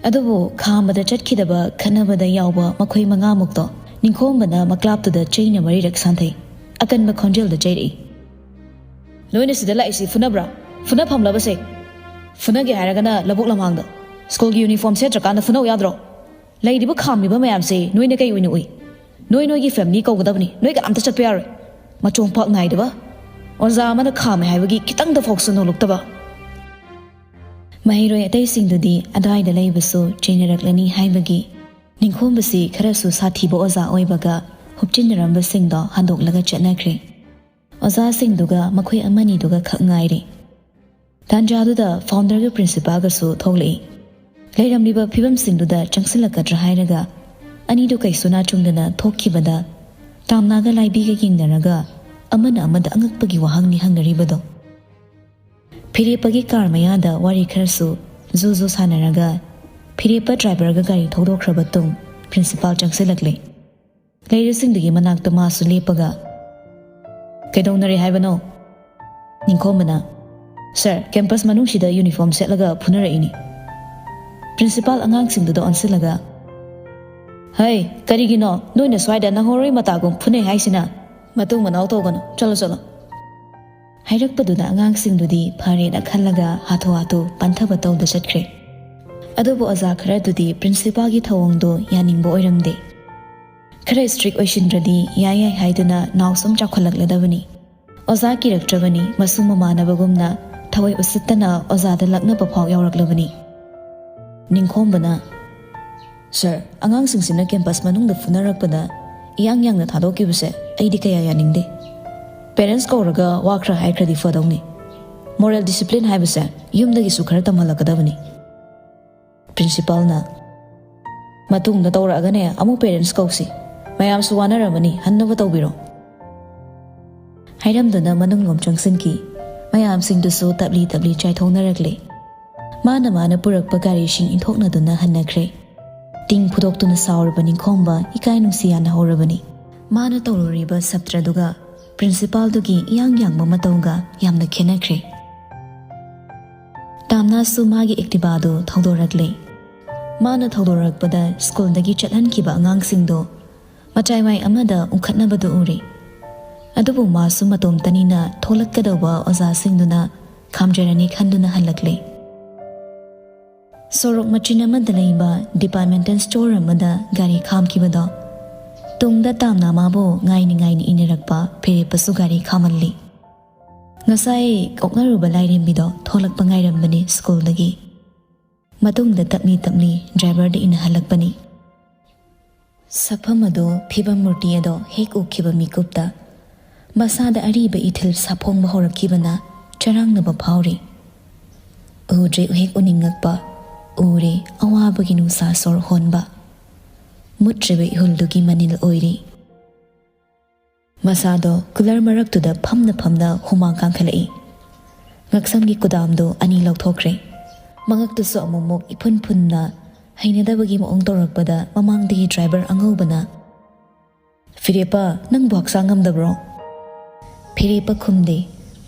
ꯑꯗꯨꯕꯨ ꯈꯥꯝꯕꯗ ꯆꯠꯈꯤꯗꯕ ꯈꯠꯅꯕꯗ ꯌꯥꯎꯕ ꯃꯈꯣꯏ ꯃꯉꯥꯃꯨꯛꯇꯣ ꯅꯤꯡꯈꯣꯝꯕꯅ ꯃꯀ꯭ꯂꯥꯞꯇꯨꯗ ꯆꯩꯅ ꯃꯔꯤꯔꯛ ꯁꯥꯟꯊꯩ꯫ ꯑꯀꯟꯕ ꯈꯣꯟꯖꯦꯜꯗ ꯆꯩꯔꯛꯏ꯫ "ꯅꯣꯏꯅ ꯁꯤꯗ ꯂꯥꯛꯏꯁꯤ ꯐꯨꯅꯕ꯭ꯔꯥ? ꯐꯨꯅꯐꯝꯂꯕꯁꯦ? ꯐꯨꯅꯒꯦ ꯍꯥꯏꯔꯒꯅ ꯂꯧꯕꯨꯛ ꯂꯝꯍꯥꯡꯗ꯫ ꯁ꯭ꯀꯨꯜꯒꯤ ꯌꯨꯅꯤꯐꯣꯔꯝ ꯁꯦꯠꯇ꯭ꯔꯀꯥꯟꯗ ꯐꯨꯅꯧ ꯌꯥꯗ꯭ꯔꯣ? ꯂꯩꯔꯤꯕ ꯈꯥꯝꯃꯤꯕ ꯃꯌꯥꯝꯁꯦ ꯅꯣꯏꯅ ꯀꯩ ꯑꯣꯏꯅ ꯎꯏ? ꯅꯣꯏ ꯅꯣꯏꯒꯤ ꯐꯦꯃꯤꯂꯤ ꯀꯧꯒꯗꯕꯅꯤ, ꯅꯣꯏ ꯀꯅꯥꯝꯇ ꯆꯠꯄ ꯌꯥꯔꯣꯏ꯫ ꯃꯆꯣꯡ ꯄꯥꯛ ꯅꯥꯏꯗꯕ꯫ ꯑꯣꯖꯥ ꯑꯃꯅ ꯈꯥꯝꯃꯦ ꯍꯥꯏꯕꯒꯤ ꯈꯤꯇꯪꯗ ꯐꯥꯎꯁꯨ ꯅꯣꯂꯨꯛꯇꯕ"꯫ ꯃꯍꯩꯔꯣꯏ ꯑꯇꯩꯁꯤꯡꯗꯨꯗꯤ ꯑꯗ꯭ꯋꯥꯏꯗ ꯂꯩꯕꯁꯨ ꯆꯩꯅꯔꯛꯂꯅꯤ ꯍꯥꯏꯕꯒꯤ ꯅꯤꯡꯈꯣꯝꯕꯁꯤ ꯈꯔꯁꯨ ꯁꯥꯊꯤꯕ ꯑꯣꯖꯥ ꯑꯣꯏꯕꯒ ꯍꯨꯞꯆꯤꯟꯅꯔꯝꯕꯁꯤꯡꯗꯣ ꯍꯟꯗꯣꯛꯂꯒ ꯆꯠꯅꯈ꯭ꯔꯦ꯫ ꯑꯣꯖꯥꯁꯤꯡꯗꯨꯒ ꯃꯈꯣꯏ ꯑꯃꯅꯤꯗꯨꯒ ꯈꯛ ꯉꯥꯏꯔꯦ꯫ ꯇꯥꯟꯖꯥꯗꯨꯗ ꯐꯥꯎꯟꯗꯔꯒ ꯄ꯭ꯔꯤꯟꯁꯤꯄꯥꯜꯒꯁꯨ ꯊꯣꯛꯂꯛꯏ꯫ ꯂꯩꯔꯝꯂꯤꯕ ꯐꯤꯕꯝꯁꯤꯡꯗꯨꯗ ꯆꯪꯁꯤꯜꯂꯛꯀꯗ꯭ꯔꯥ ꯍꯥꯏꯔꯒ ꯑꯅꯤꯗꯨ ꯀꯩꯁꯨ ꯅꯥꯆꯨꯡꯗꯅ ꯊꯣꯛꯈꯤꯕꯗ ꯇꯥꯝꯅꯥꯒ ꯂꯥꯏꯕꯤꯒ ꯌꯦꯡꯅꯔꯒ ꯑꯃꯅ ꯑꯃꯗ ꯑꯉꯛꯄꯒꯤ ꯋꯥꯍꯪꯅꯤ ꯍꯪꯅꯔꯤꯕꯗꯣ꯫ ꯐꯤꯔꯦꯞꯄꯒꯤ ꯀꯥꯔ ꯃꯌꯥꯗ ꯋꯥꯔꯤ ꯈꯔꯁꯨ ꯖꯨ ꯖꯨ ꯁꯥꯟꯅꯔꯒ ꯐꯤꯔꯦꯞꯄ ꯗ꯭ꯔꯥꯏꯚꯔꯒ ꯒꯥꯔꯤ ꯊꯧꯗꯣꯛꯈ꯭ꯔꯕ ꯇꯨꯡ ꯄ꯭ꯔꯤꯟꯁꯤꯄꯥꯜ ꯆꯪꯁꯤꯜꯂꯛꯂꯦ꯫ ꯂꯩꯔꯤꯁꯤꯡꯗꯨꯒꯤ ꯃꯅꯥꯛꯇ ꯃꯥꯁꯨ ꯂꯦꯞꯄꯒ, "ꯀꯩꯗꯧꯅꯔꯦ ꯍꯥꯏꯕꯅꯣ?" ꯅꯤꯡꯈꯣꯝꯕꯅ, "ꯁꯥꯔ, ꯀꯦꯝꯄꯁ ꯃꯅꯨꯡꯁꯤꯗ ꯌꯨꯅꯤꯐꯣꯔꯝ ꯁꯦꯠꯂꯒ ꯐꯨꯅꯔꯛꯏꯅꯤ"꯫ ꯄ꯭ꯔꯤꯟꯁꯤꯄꯥꯜ ꯑꯉꯥꯡꯁꯤꯡꯗꯨꯗ ꯑꯣꯟꯁꯤꯜꯂꯒ, "ꯍꯩ, ꯀꯔꯤꯒꯤꯅꯣ ꯅꯣꯏꯅ ꯁ꯭ꯋꯥꯏꯗ ꯅꯪꯍꯧꯔꯣꯏ ꯃꯇꯥꯒꯨꯝ ꯐꯨꯅꯩ ꯍꯥꯏꯁꯤꯅ? ꯃꯇꯨꯡ ꯃꯅꯥꯎ ꯇꯧꯒꯅꯨ, ꯆꯠꯂꯣ, ꯆꯠꯂꯣ"꯫ ꯍꯥꯏꯔꯛꯄꯗꯨꯗ ꯑꯉꯥꯡꯁꯤꯡꯗꯨꯗꯤ ꯐꯔꯦꯅ ꯈꯜꯂꯒ ꯍꯥꯊꯨ ꯍꯥꯊꯨ ꯄꯟꯊꯕ ꯇꯧꯗ ꯆꯠꯈ꯭ꯔꯦ꯫ ꯑꯗꯨꯕꯨ ꯑꯣꯖꯥ ꯈꯔꯗꯨꯗꯤ ꯄ꯭ꯔꯤꯟꯁꯤꯄꯥꯜꯒꯤ ꯊꯧꯑꯣꯡꯗꯣ ꯌꯥꯅꯤꯡꯕ ꯑꯣꯏꯔꯝꯗꯦ꯫ ꯈꯔ ꯏꯁꯇ꯭ꯔꯤꯛ ꯑꯣꯏꯁꯤꯟꯗ꯭ꯔꯗꯤ ꯌꯥꯏ ꯌꯥꯏ ꯍꯥꯏꯗꯨꯅ ꯅꯥꯎ ꯁꯨꯝ ꯆꯥꯎꯈꯠꯂꯛꯂꯗꯕꯅꯤ꯫ ꯑꯣꯖꯥ ꯀꯤꯔꯛꯇ꯭ꯔꯕꯅꯤ, ꯃꯁꯨ ꯃꯃꯥꯟꯅꯕꯒꯨꯝꯅ ꯊꯋꯥꯏ ꯎꯁꯤꯠꯇꯅ ꯑꯣꯖꯥꯗ ꯂꯛꯅꯕ ꯐꯥꯎ ꯌꯥꯎꯔꯛꯂꯕꯅꯤ꯫ ꯅꯤꯡꯈꯣꯝꯕꯅ, "ꯁꯥꯔ, ꯑꯉꯥꯡꯁꯤꯡꯁꯤꯅ ꯀꯦꯝꯄꯁ ꯃꯅꯨꯡꯗ ꯐꯨꯅꯔꯛꯄꯗ ꯏꯌꯥꯡ ꯌꯥꯡꯅ ꯊꯥꯗꯣꯛꯈꯤꯕꯁꯦ ꯑꯩꯗꯤ ꯀꯌꯥ ꯌꯥꯅꯤꯡꯗꯦ꯫ ꯄꯦꯔꯦꯟꯁ ꯀꯧꯔꯒ ꯋꯥ ꯈꯔ ꯍꯥꯏꯈ꯭ꯔꯗꯤ ꯐꯗꯧꯅꯤ꯫ ꯃꯣꯔꯦꯜ ꯗꯤꯁꯤꯄ꯭ꯂꯤꯟ ꯍꯥꯏꯕꯁꯦ ꯌꯨꯝꯗꯒꯤꯁꯨ ꯈꯔ ꯇꯝꯍꯜꯂꯛꯀꯗꯕꯅꯤ"꯫ ꯄ꯭ꯔꯤꯟꯁꯤꯄꯥꯜꯅ, "ꯃꯇꯨꯡꯗ ꯇꯧꯔꯛꯑꯒꯅꯦ ꯑꯃꯨꯛ ꯄꯦꯔꯦꯟꯁ ꯀꯧꯁꯤ꯫ ꯃꯌꯥꯝꯁꯨ ꯋꯥꯅꯔꯝꯃꯅꯤ, ꯍꯟꯅꯕ ꯇꯧꯕꯤꯔꯣ"꯫ ꯍꯥꯏꯔꯝꯗꯨꯅ ꯃꯅꯨꯡꯂꯣꯝ ꯆꯪꯁꯤꯟꯈꯤ꯫ ꯃꯌꯥꯝꯁꯤꯡꯗꯨꯁꯨ ꯇꯞꯂꯤ ꯇꯞꯂꯤ ꯆꯥꯏꯊꯣꯛꯅꯔꯛꯂꯦ꯫ ꯃꯥꯅ ꯃꯥꯅ ꯄꯨꯔꯛꯄ ꯒꯥꯔꯤꯁꯤꯡ ꯏꯟꯊꯣꯛꯅꯗꯨꯅ ꯍꯟꯅꯈ꯭ꯔꯦ꯫ ꯇꯤꯡ ꯐꯨꯗꯣꯛꯇꯨꯅ ꯁꯥꯎꯔꯕ ꯅꯤꯡꯈꯣꯝꯕ ꯏꯀꯥꯏ ꯅꯨꯡꯁꯤ ꯌꯥꯅꯍꯧꯔꯕꯅꯤ꯫ ꯃꯥꯅ ꯇꯧꯔꯨꯔꯤꯕ ꯁꯥꯇ꯭ꯔꯗꯨꯒ ꯄ꯭ꯔꯤꯟꯁꯤꯄꯥꯜꯗꯨꯒꯤ ꯏꯌꯥꯡ ꯌꯥꯡꯕ ꯃꯇꯧꯒ ꯌꯥꯝꯅ ꯈꯦꯠꯅꯈ꯭ꯔꯦ꯫ ꯇꯥꯝꯅꯥꯁꯨ ꯃꯥꯒꯤ ꯑꯦꯛꯇꯤꯚꯥꯗꯨ ꯊꯧꯗꯣꯔꯛꯂꯦ꯫ ꯃꯥꯅ ꯊꯧꯗꯣꯔꯛꯄꯗ ꯁ꯭ꯀꯨꯜꯗꯒꯤ ꯆꯠꯍꯟꯈꯤꯕ ꯑꯉꯥꯡꯁꯤꯡꯗꯣ ꯃꯆꯥꯏꯋꯥꯏ ꯑꯃꯗ ꯎꯪꯈꯠꯅꯕꯗꯨ ꯎꯔꯦ꯫ ꯑꯗꯨꯕꯨ ꯃꯥꯁꯨ ꯃꯇꯣꯝꯇꯅꯤꯅ ꯊꯣꯛꯂꯛꯀꯗꯧꯕ ꯑꯣꯖꯥꯁꯤꯡꯗꯨꯅ ꯈꯥꯝꯖꯔꯅꯤ ꯈꯟꯗꯨꯅ ꯍꯜꯂꯛꯂꯦ꯫ ꯁꯣꯔꯣꯛ ꯃꯆꯤꯟ ꯑꯃꯗ ꯂꯩꯕ ꯗꯤꯄꯥꯔꯠꯃꯦꯟꯇꯦꯜ ꯁ꯭ꯇꯣꯔ ꯑꯃꯗ ꯒꯥꯔꯤ ꯈꯥꯝꯈꯤꯕꯗꯣ ꯇꯨꯡꯗ ꯇꯥꯝꯅ ꯃꯥꯕꯨ ꯉꯥꯏꯅ ꯉꯥꯏꯅ ꯏꯟꯅꯔꯛꯄ ꯐꯤꯔꯦꯞꯄꯁꯨ ꯒꯥꯔꯤ ꯈꯥꯝꯍꯜꯂꯤ꯫ ꯉꯁꯥꯏ ꯑꯣꯛꯅꯔꯨꯕ ꯂꯥꯏꯔꯦꯝꯕꯤꯗꯣ ꯊꯣꯛꯂꯛꯄ ꯉꯥꯏꯔꯝꯕꯅꯤ ꯁ꯭ꯀꯨꯜꯗꯒꯤ꯫ ꯃꯇꯨꯡꯗ ꯇꯞꯂꯤ ꯇꯞꯂꯤ ꯗ꯭ꯔꯥꯏꯚꯔꯗ ꯏꯟꯅꯍꯜꯂꯛꯄꯅꯤ꯫ ꯁꯛꯐꯝ ꯑꯗꯣ, ꯐꯤꯕꯝ ꯃꯨꯔꯇꯤ ꯑꯗꯣ ꯍꯦꯛ ꯎꯈꯤꯕ ꯃꯤꯀꯨꯞꯇ ꯃꯁꯥꯗ ꯑꯔꯤꯕ ꯏꯊꯤꯜ ꯁꯥꯐꯣꯡꯕ ꯍꯧꯔꯛꯈꯤꯕꯅ ꯆꯔꯥꯡꯅꯕ ꯐꯥꯎꯔꯤ꯫ ꯎꯗ꯭ꯔꯦ ꯍꯦꯛ ꯎꯅꯤꯡꯉꯛꯄ, ꯎꯔꯦ ꯑꯋꯥꯕꯒꯤ ꯅꯨꯡꯁꯥ ꯁꯣꯔ ꯍꯣꯟꯕ꯫ ꯃꯨꯠꯇ꯭ꯔꯤꯕ ꯏꯍꯨꯜꯗꯨꯒꯤ ꯃꯅꯤꯜ ꯑꯣꯏꯔꯤ꯫ ꯃꯁꯥꯗꯣ ꯀꯨꯂꯔ ꯃꯔꯛꯇꯨꯗ ꯐꯝꯅ ꯐꯝꯅ ꯍꯨꯃꯥꯡ ꯀꯥꯡꯈꯠꯂꯛꯏ꯫ ꯉꯛꯁꯝꯒꯤ ꯀꯨꯗꯥꯝꯗꯣ ꯑꯅꯤ ꯂꯧꯊꯣꯛꯈ꯭ꯔꯦ꯫ ꯃꯉꯛꯇꯨꯁꯨ ꯑꯃꯨꯛꯃꯨꯛ ꯏꯐꯨꯟ ꯐꯨꯟꯅ ꯍꯩꯅꯗꯕꯒꯤ ꯃꯑꯣꯡ ꯇꯧꯔꯛꯄꯗ ꯃꯃꯥꯡꯗꯒꯤ ꯗ꯭ꯔꯥꯏꯚꯔ ꯑꯉꯧꯕꯅ, "ꯐꯤꯔꯦꯞꯄ, ꯅꯪꯕꯨ ꯍꯛꯆꯥꯡ ꯉꯝꯗꯕ꯭ꯔꯣ?" ꯐꯤꯔꯦꯞꯄ ꯈꯨꯝꯗꯦ꯫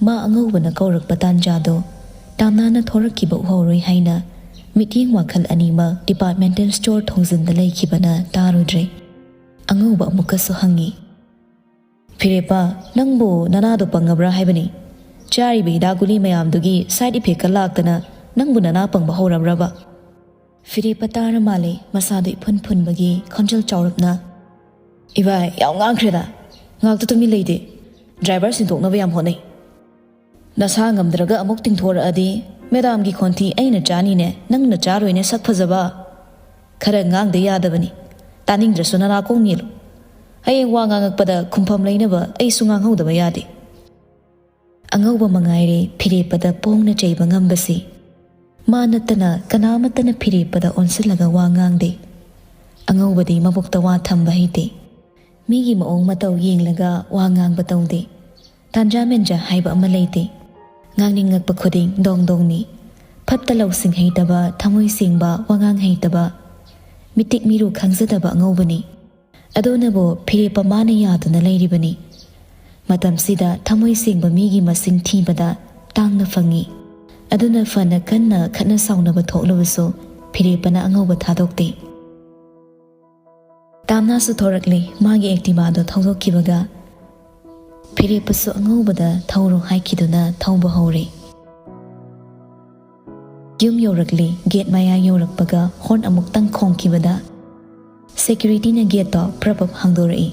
ꯃꯥ ꯑꯉꯧꯕꯅ ꯀꯧꯔꯛꯄ ꯇꯥꯟꯖꯥꯗꯣ ꯇꯥꯝꯅꯥꯅ ꯊꯣꯔꯛꯈꯤꯕ ꯎꯍꯧꯔꯣꯏ ꯍꯥꯏꯅ ꯃꯤꯠꯌꯦꯡ ꯋꯥꯈꯜ ꯑꯅꯤꯃꯛ ꯗꯤꯄꯥꯔꯠꯃꯦꯟꯇꯦꯜ ꯁ꯭ꯇꯣꯔ ꯊꯣꯡꯖꯤꯟꯗ ꯂꯩꯈꯤꯕꯅ ꯇꯥꯔꯨꯗ꯭ꯔꯦ꯫ ꯑꯉꯧꯕ ꯑꯃꯨꯛꯀꯁꯨ ꯍꯪꯉꯤ, "ꯐꯤꯔꯦꯞꯄ, ꯅꯪꯕꯨ ꯅꯅꯥꯗꯣ ꯄꯪꯉꯕ꯭ꯔꯥ ꯍꯥꯏꯕꯅꯤ? ꯆꯥꯔꯤꯕ ꯍꯤꯗꯥꯛ ꯒꯨꯂꯤ ꯃꯌꯥꯝꯗꯨꯒꯤ ꯁꯥꯏꯗ ꯏꯐꯦꯛꯀ ꯂꯥꯛꯇꯅ ꯅꯪꯕꯨ ꯅꯅꯥ ꯄꯪꯕ ꯍꯧꯔꯕ꯭ꯔꯕ? ꯐꯤꯔꯦꯞꯄ ꯇꯥꯔ ꯃꯥꯜꯂꯦ, ꯃꯁꯥꯗꯣ ꯏꯐꯨꯟ ꯐꯨꯟꯕꯒꯤ ꯈꯣꯟꯖꯦꯜ ꯆꯥꯎꯔꯞꯅ, "ꯏꯚꯥꯏ, ꯌꯥꯝ ꯉꯥꯡꯈ꯭ꯔꯦꯗ꯫ ꯉꯥꯛꯇ ꯇꯨꯃꯤꯟ ꯂꯩꯗꯦ꯫ ꯗ꯭ꯔꯥꯏꯚꯔ ꯁꯤꯟꯗꯣꯛꯅꯕ ꯌꯥꯝ ꯍꯣꯠꯅꯩ꯫ ꯅꯁꯥ ꯉꯝꯗ꯭ꯔꯒ ꯑꯃꯨꯛ ꯇꯤꯡꯊꯣꯔꯛꯑꯗꯤ ꯃꯦꯗꯥꯝꯒꯤ ꯈꯣꯟꯊꯤ ꯑꯩꯅ ꯆꯥꯅꯤꯅꯦ, ꯅꯪꯅ ꯆꯥꯔꯣꯏꯅꯦ, ꯁꯛ ꯐꯖꯕ꯫ ꯈꯔ ꯉꯥꯡꯗ ꯌꯥꯗꯕꯅꯤ꯫ ꯇꯥꯅꯤꯡꯗ꯭ꯔꯁꯨ ꯅꯅꯥꯀꯣꯡ ꯅꯦꯜꯂꯨ꯫ ꯍꯌꯦꯡ ꯋꯥ ꯉꯥꯡꯉꯛꯄꯗ ꯈꯨꯝꯐꯝ ꯂꯩꯅꯕ ꯑꯩꯁꯨ ꯉꯥꯡꯍꯧꯗꯕ ꯌꯥꯗꯦ꯫" ꯑꯉꯧꯕ ꯃꯉꯥꯏꯔꯦ ꯐꯤꯔꯦꯞꯄꯗ ꯄꯣꯡꯅ ꯆꯩꯕ ꯉꯝꯕꯁꯤ꯫ ꯃꯥ ꯅꯠꯇꯅ ꯀꯅꯥꯃꯠꯇꯅ ꯐꯤꯔꯦꯞꯄꯗ ꯑꯣꯟꯁꯤꯜꯂꯒ ꯋꯥ ꯉꯥꯡꯗꯦ꯫ ꯑꯉꯧꯕꯗꯤ ꯃꯕꯨꯛꯇ ꯋꯥ ꯊꯝꯕ ꯍꯩꯇꯦ꯫ ꯃꯤꯒꯤ ꯃꯑꯣꯡ ꯃꯇꯧ ꯌꯦꯡꯂꯒ ꯋꯥ ꯉꯥꯡꯕ ꯇꯧꯗꯦ꯫ ꯇꯥꯟꯖꯥ ꯃꯦꯟꯖꯥ ꯍꯥꯏꯕ ꯑꯃ ꯂꯩꯇꯦ꯫ ꯉꯥꯡꯅꯤꯡꯉꯛꯄ ꯈꯨꯗꯤꯡ ꯗꯣꯡ ꯗꯣꯡꯅꯤ꯫ ꯐꯠꯇ ꯂꯧꯁꯤꯡ ꯍꯩꯇꯕ, ꯊꯃꯣꯏ ꯁꯦꯡꯕ, ꯋꯥꯉꯥꯡ ꯍꯩꯇꯕ, ꯃꯤꯇꯤꯛ ꯃꯤꯔꯨ ꯈꯪꯖꯗꯕ ꯑꯉꯧꯕꯅꯤ꯫ ꯑꯗꯨꯅꯕꯨ ꯐꯤꯔꯦꯞꯄ ꯃꯥꯅ ꯌꯥꯗꯨꯅ ꯂꯩꯔꯤꯕꯅꯤ꯫ ꯃꯇꯝꯁꯤꯗ ꯊꯃꯣꯏ ꯁꯦꯡꯕ ꯃꯤꯒꯤ ꯃꯁꯤꯡ ꯊꯤꯕꯗ ꯇꯥꯡꯅ ꯐꯪꯏ꯫ ꯑꯗꯨꯅ ꯐꯅ ꯀꯟꯅ ꯈꯠꯅ ꯁꯥꯎꯅꯕ ꯊꯣꯛꯂꯕꯁꯨ ꯐꯤꯔꯦꯞꯄꯅ ꯑꯉꯧꯕ ꯊꯥꯗꯣꯛꯇꯦ꯫ ꯇꯥꯝꯅꯥꯁꯨ ꯊꯣꯔꯛꯂꯦ꯫ ꯃꯥꯒꯤ ꯑꯦꯛꯇꯤꯚꯥꯗꯣ ꯊꯧꯗꯣꯛꯈꯤꯕꯒ ꯐꯤꯔꯦꯞꯄꯁꯨ ꯑꯉꯧꯕꯗ ꯊꯧꯔꯣ ꯍꯥꯏꯈꯤꯗꯨꯅ ꯊꯧꯕ ꯍꯧꯔꯦ꯫ ꯌꯨꯝ ꯌꯧꯔꯛꯂꯦ꯫ ꯒꯦꯠ ꯃꯌꯥ ꯌꯧꯔꯛꯄꯒ ꯍꯣꯔꯟ ꯑꯃꯨꯛꯇꯪ ꯈꯣꯡꯈꯤꯕꯗ ꯁꯦꯀ꯭ꯌꯨꯔꯤꯇꯤꯅ ꯒꯦꯠꯇꯣ ꯄ꯭ꯔꯞ ꯄ꯭ꯔꯞ ꯍꯥꯡꯗꯣꯔꯛꯏ꯫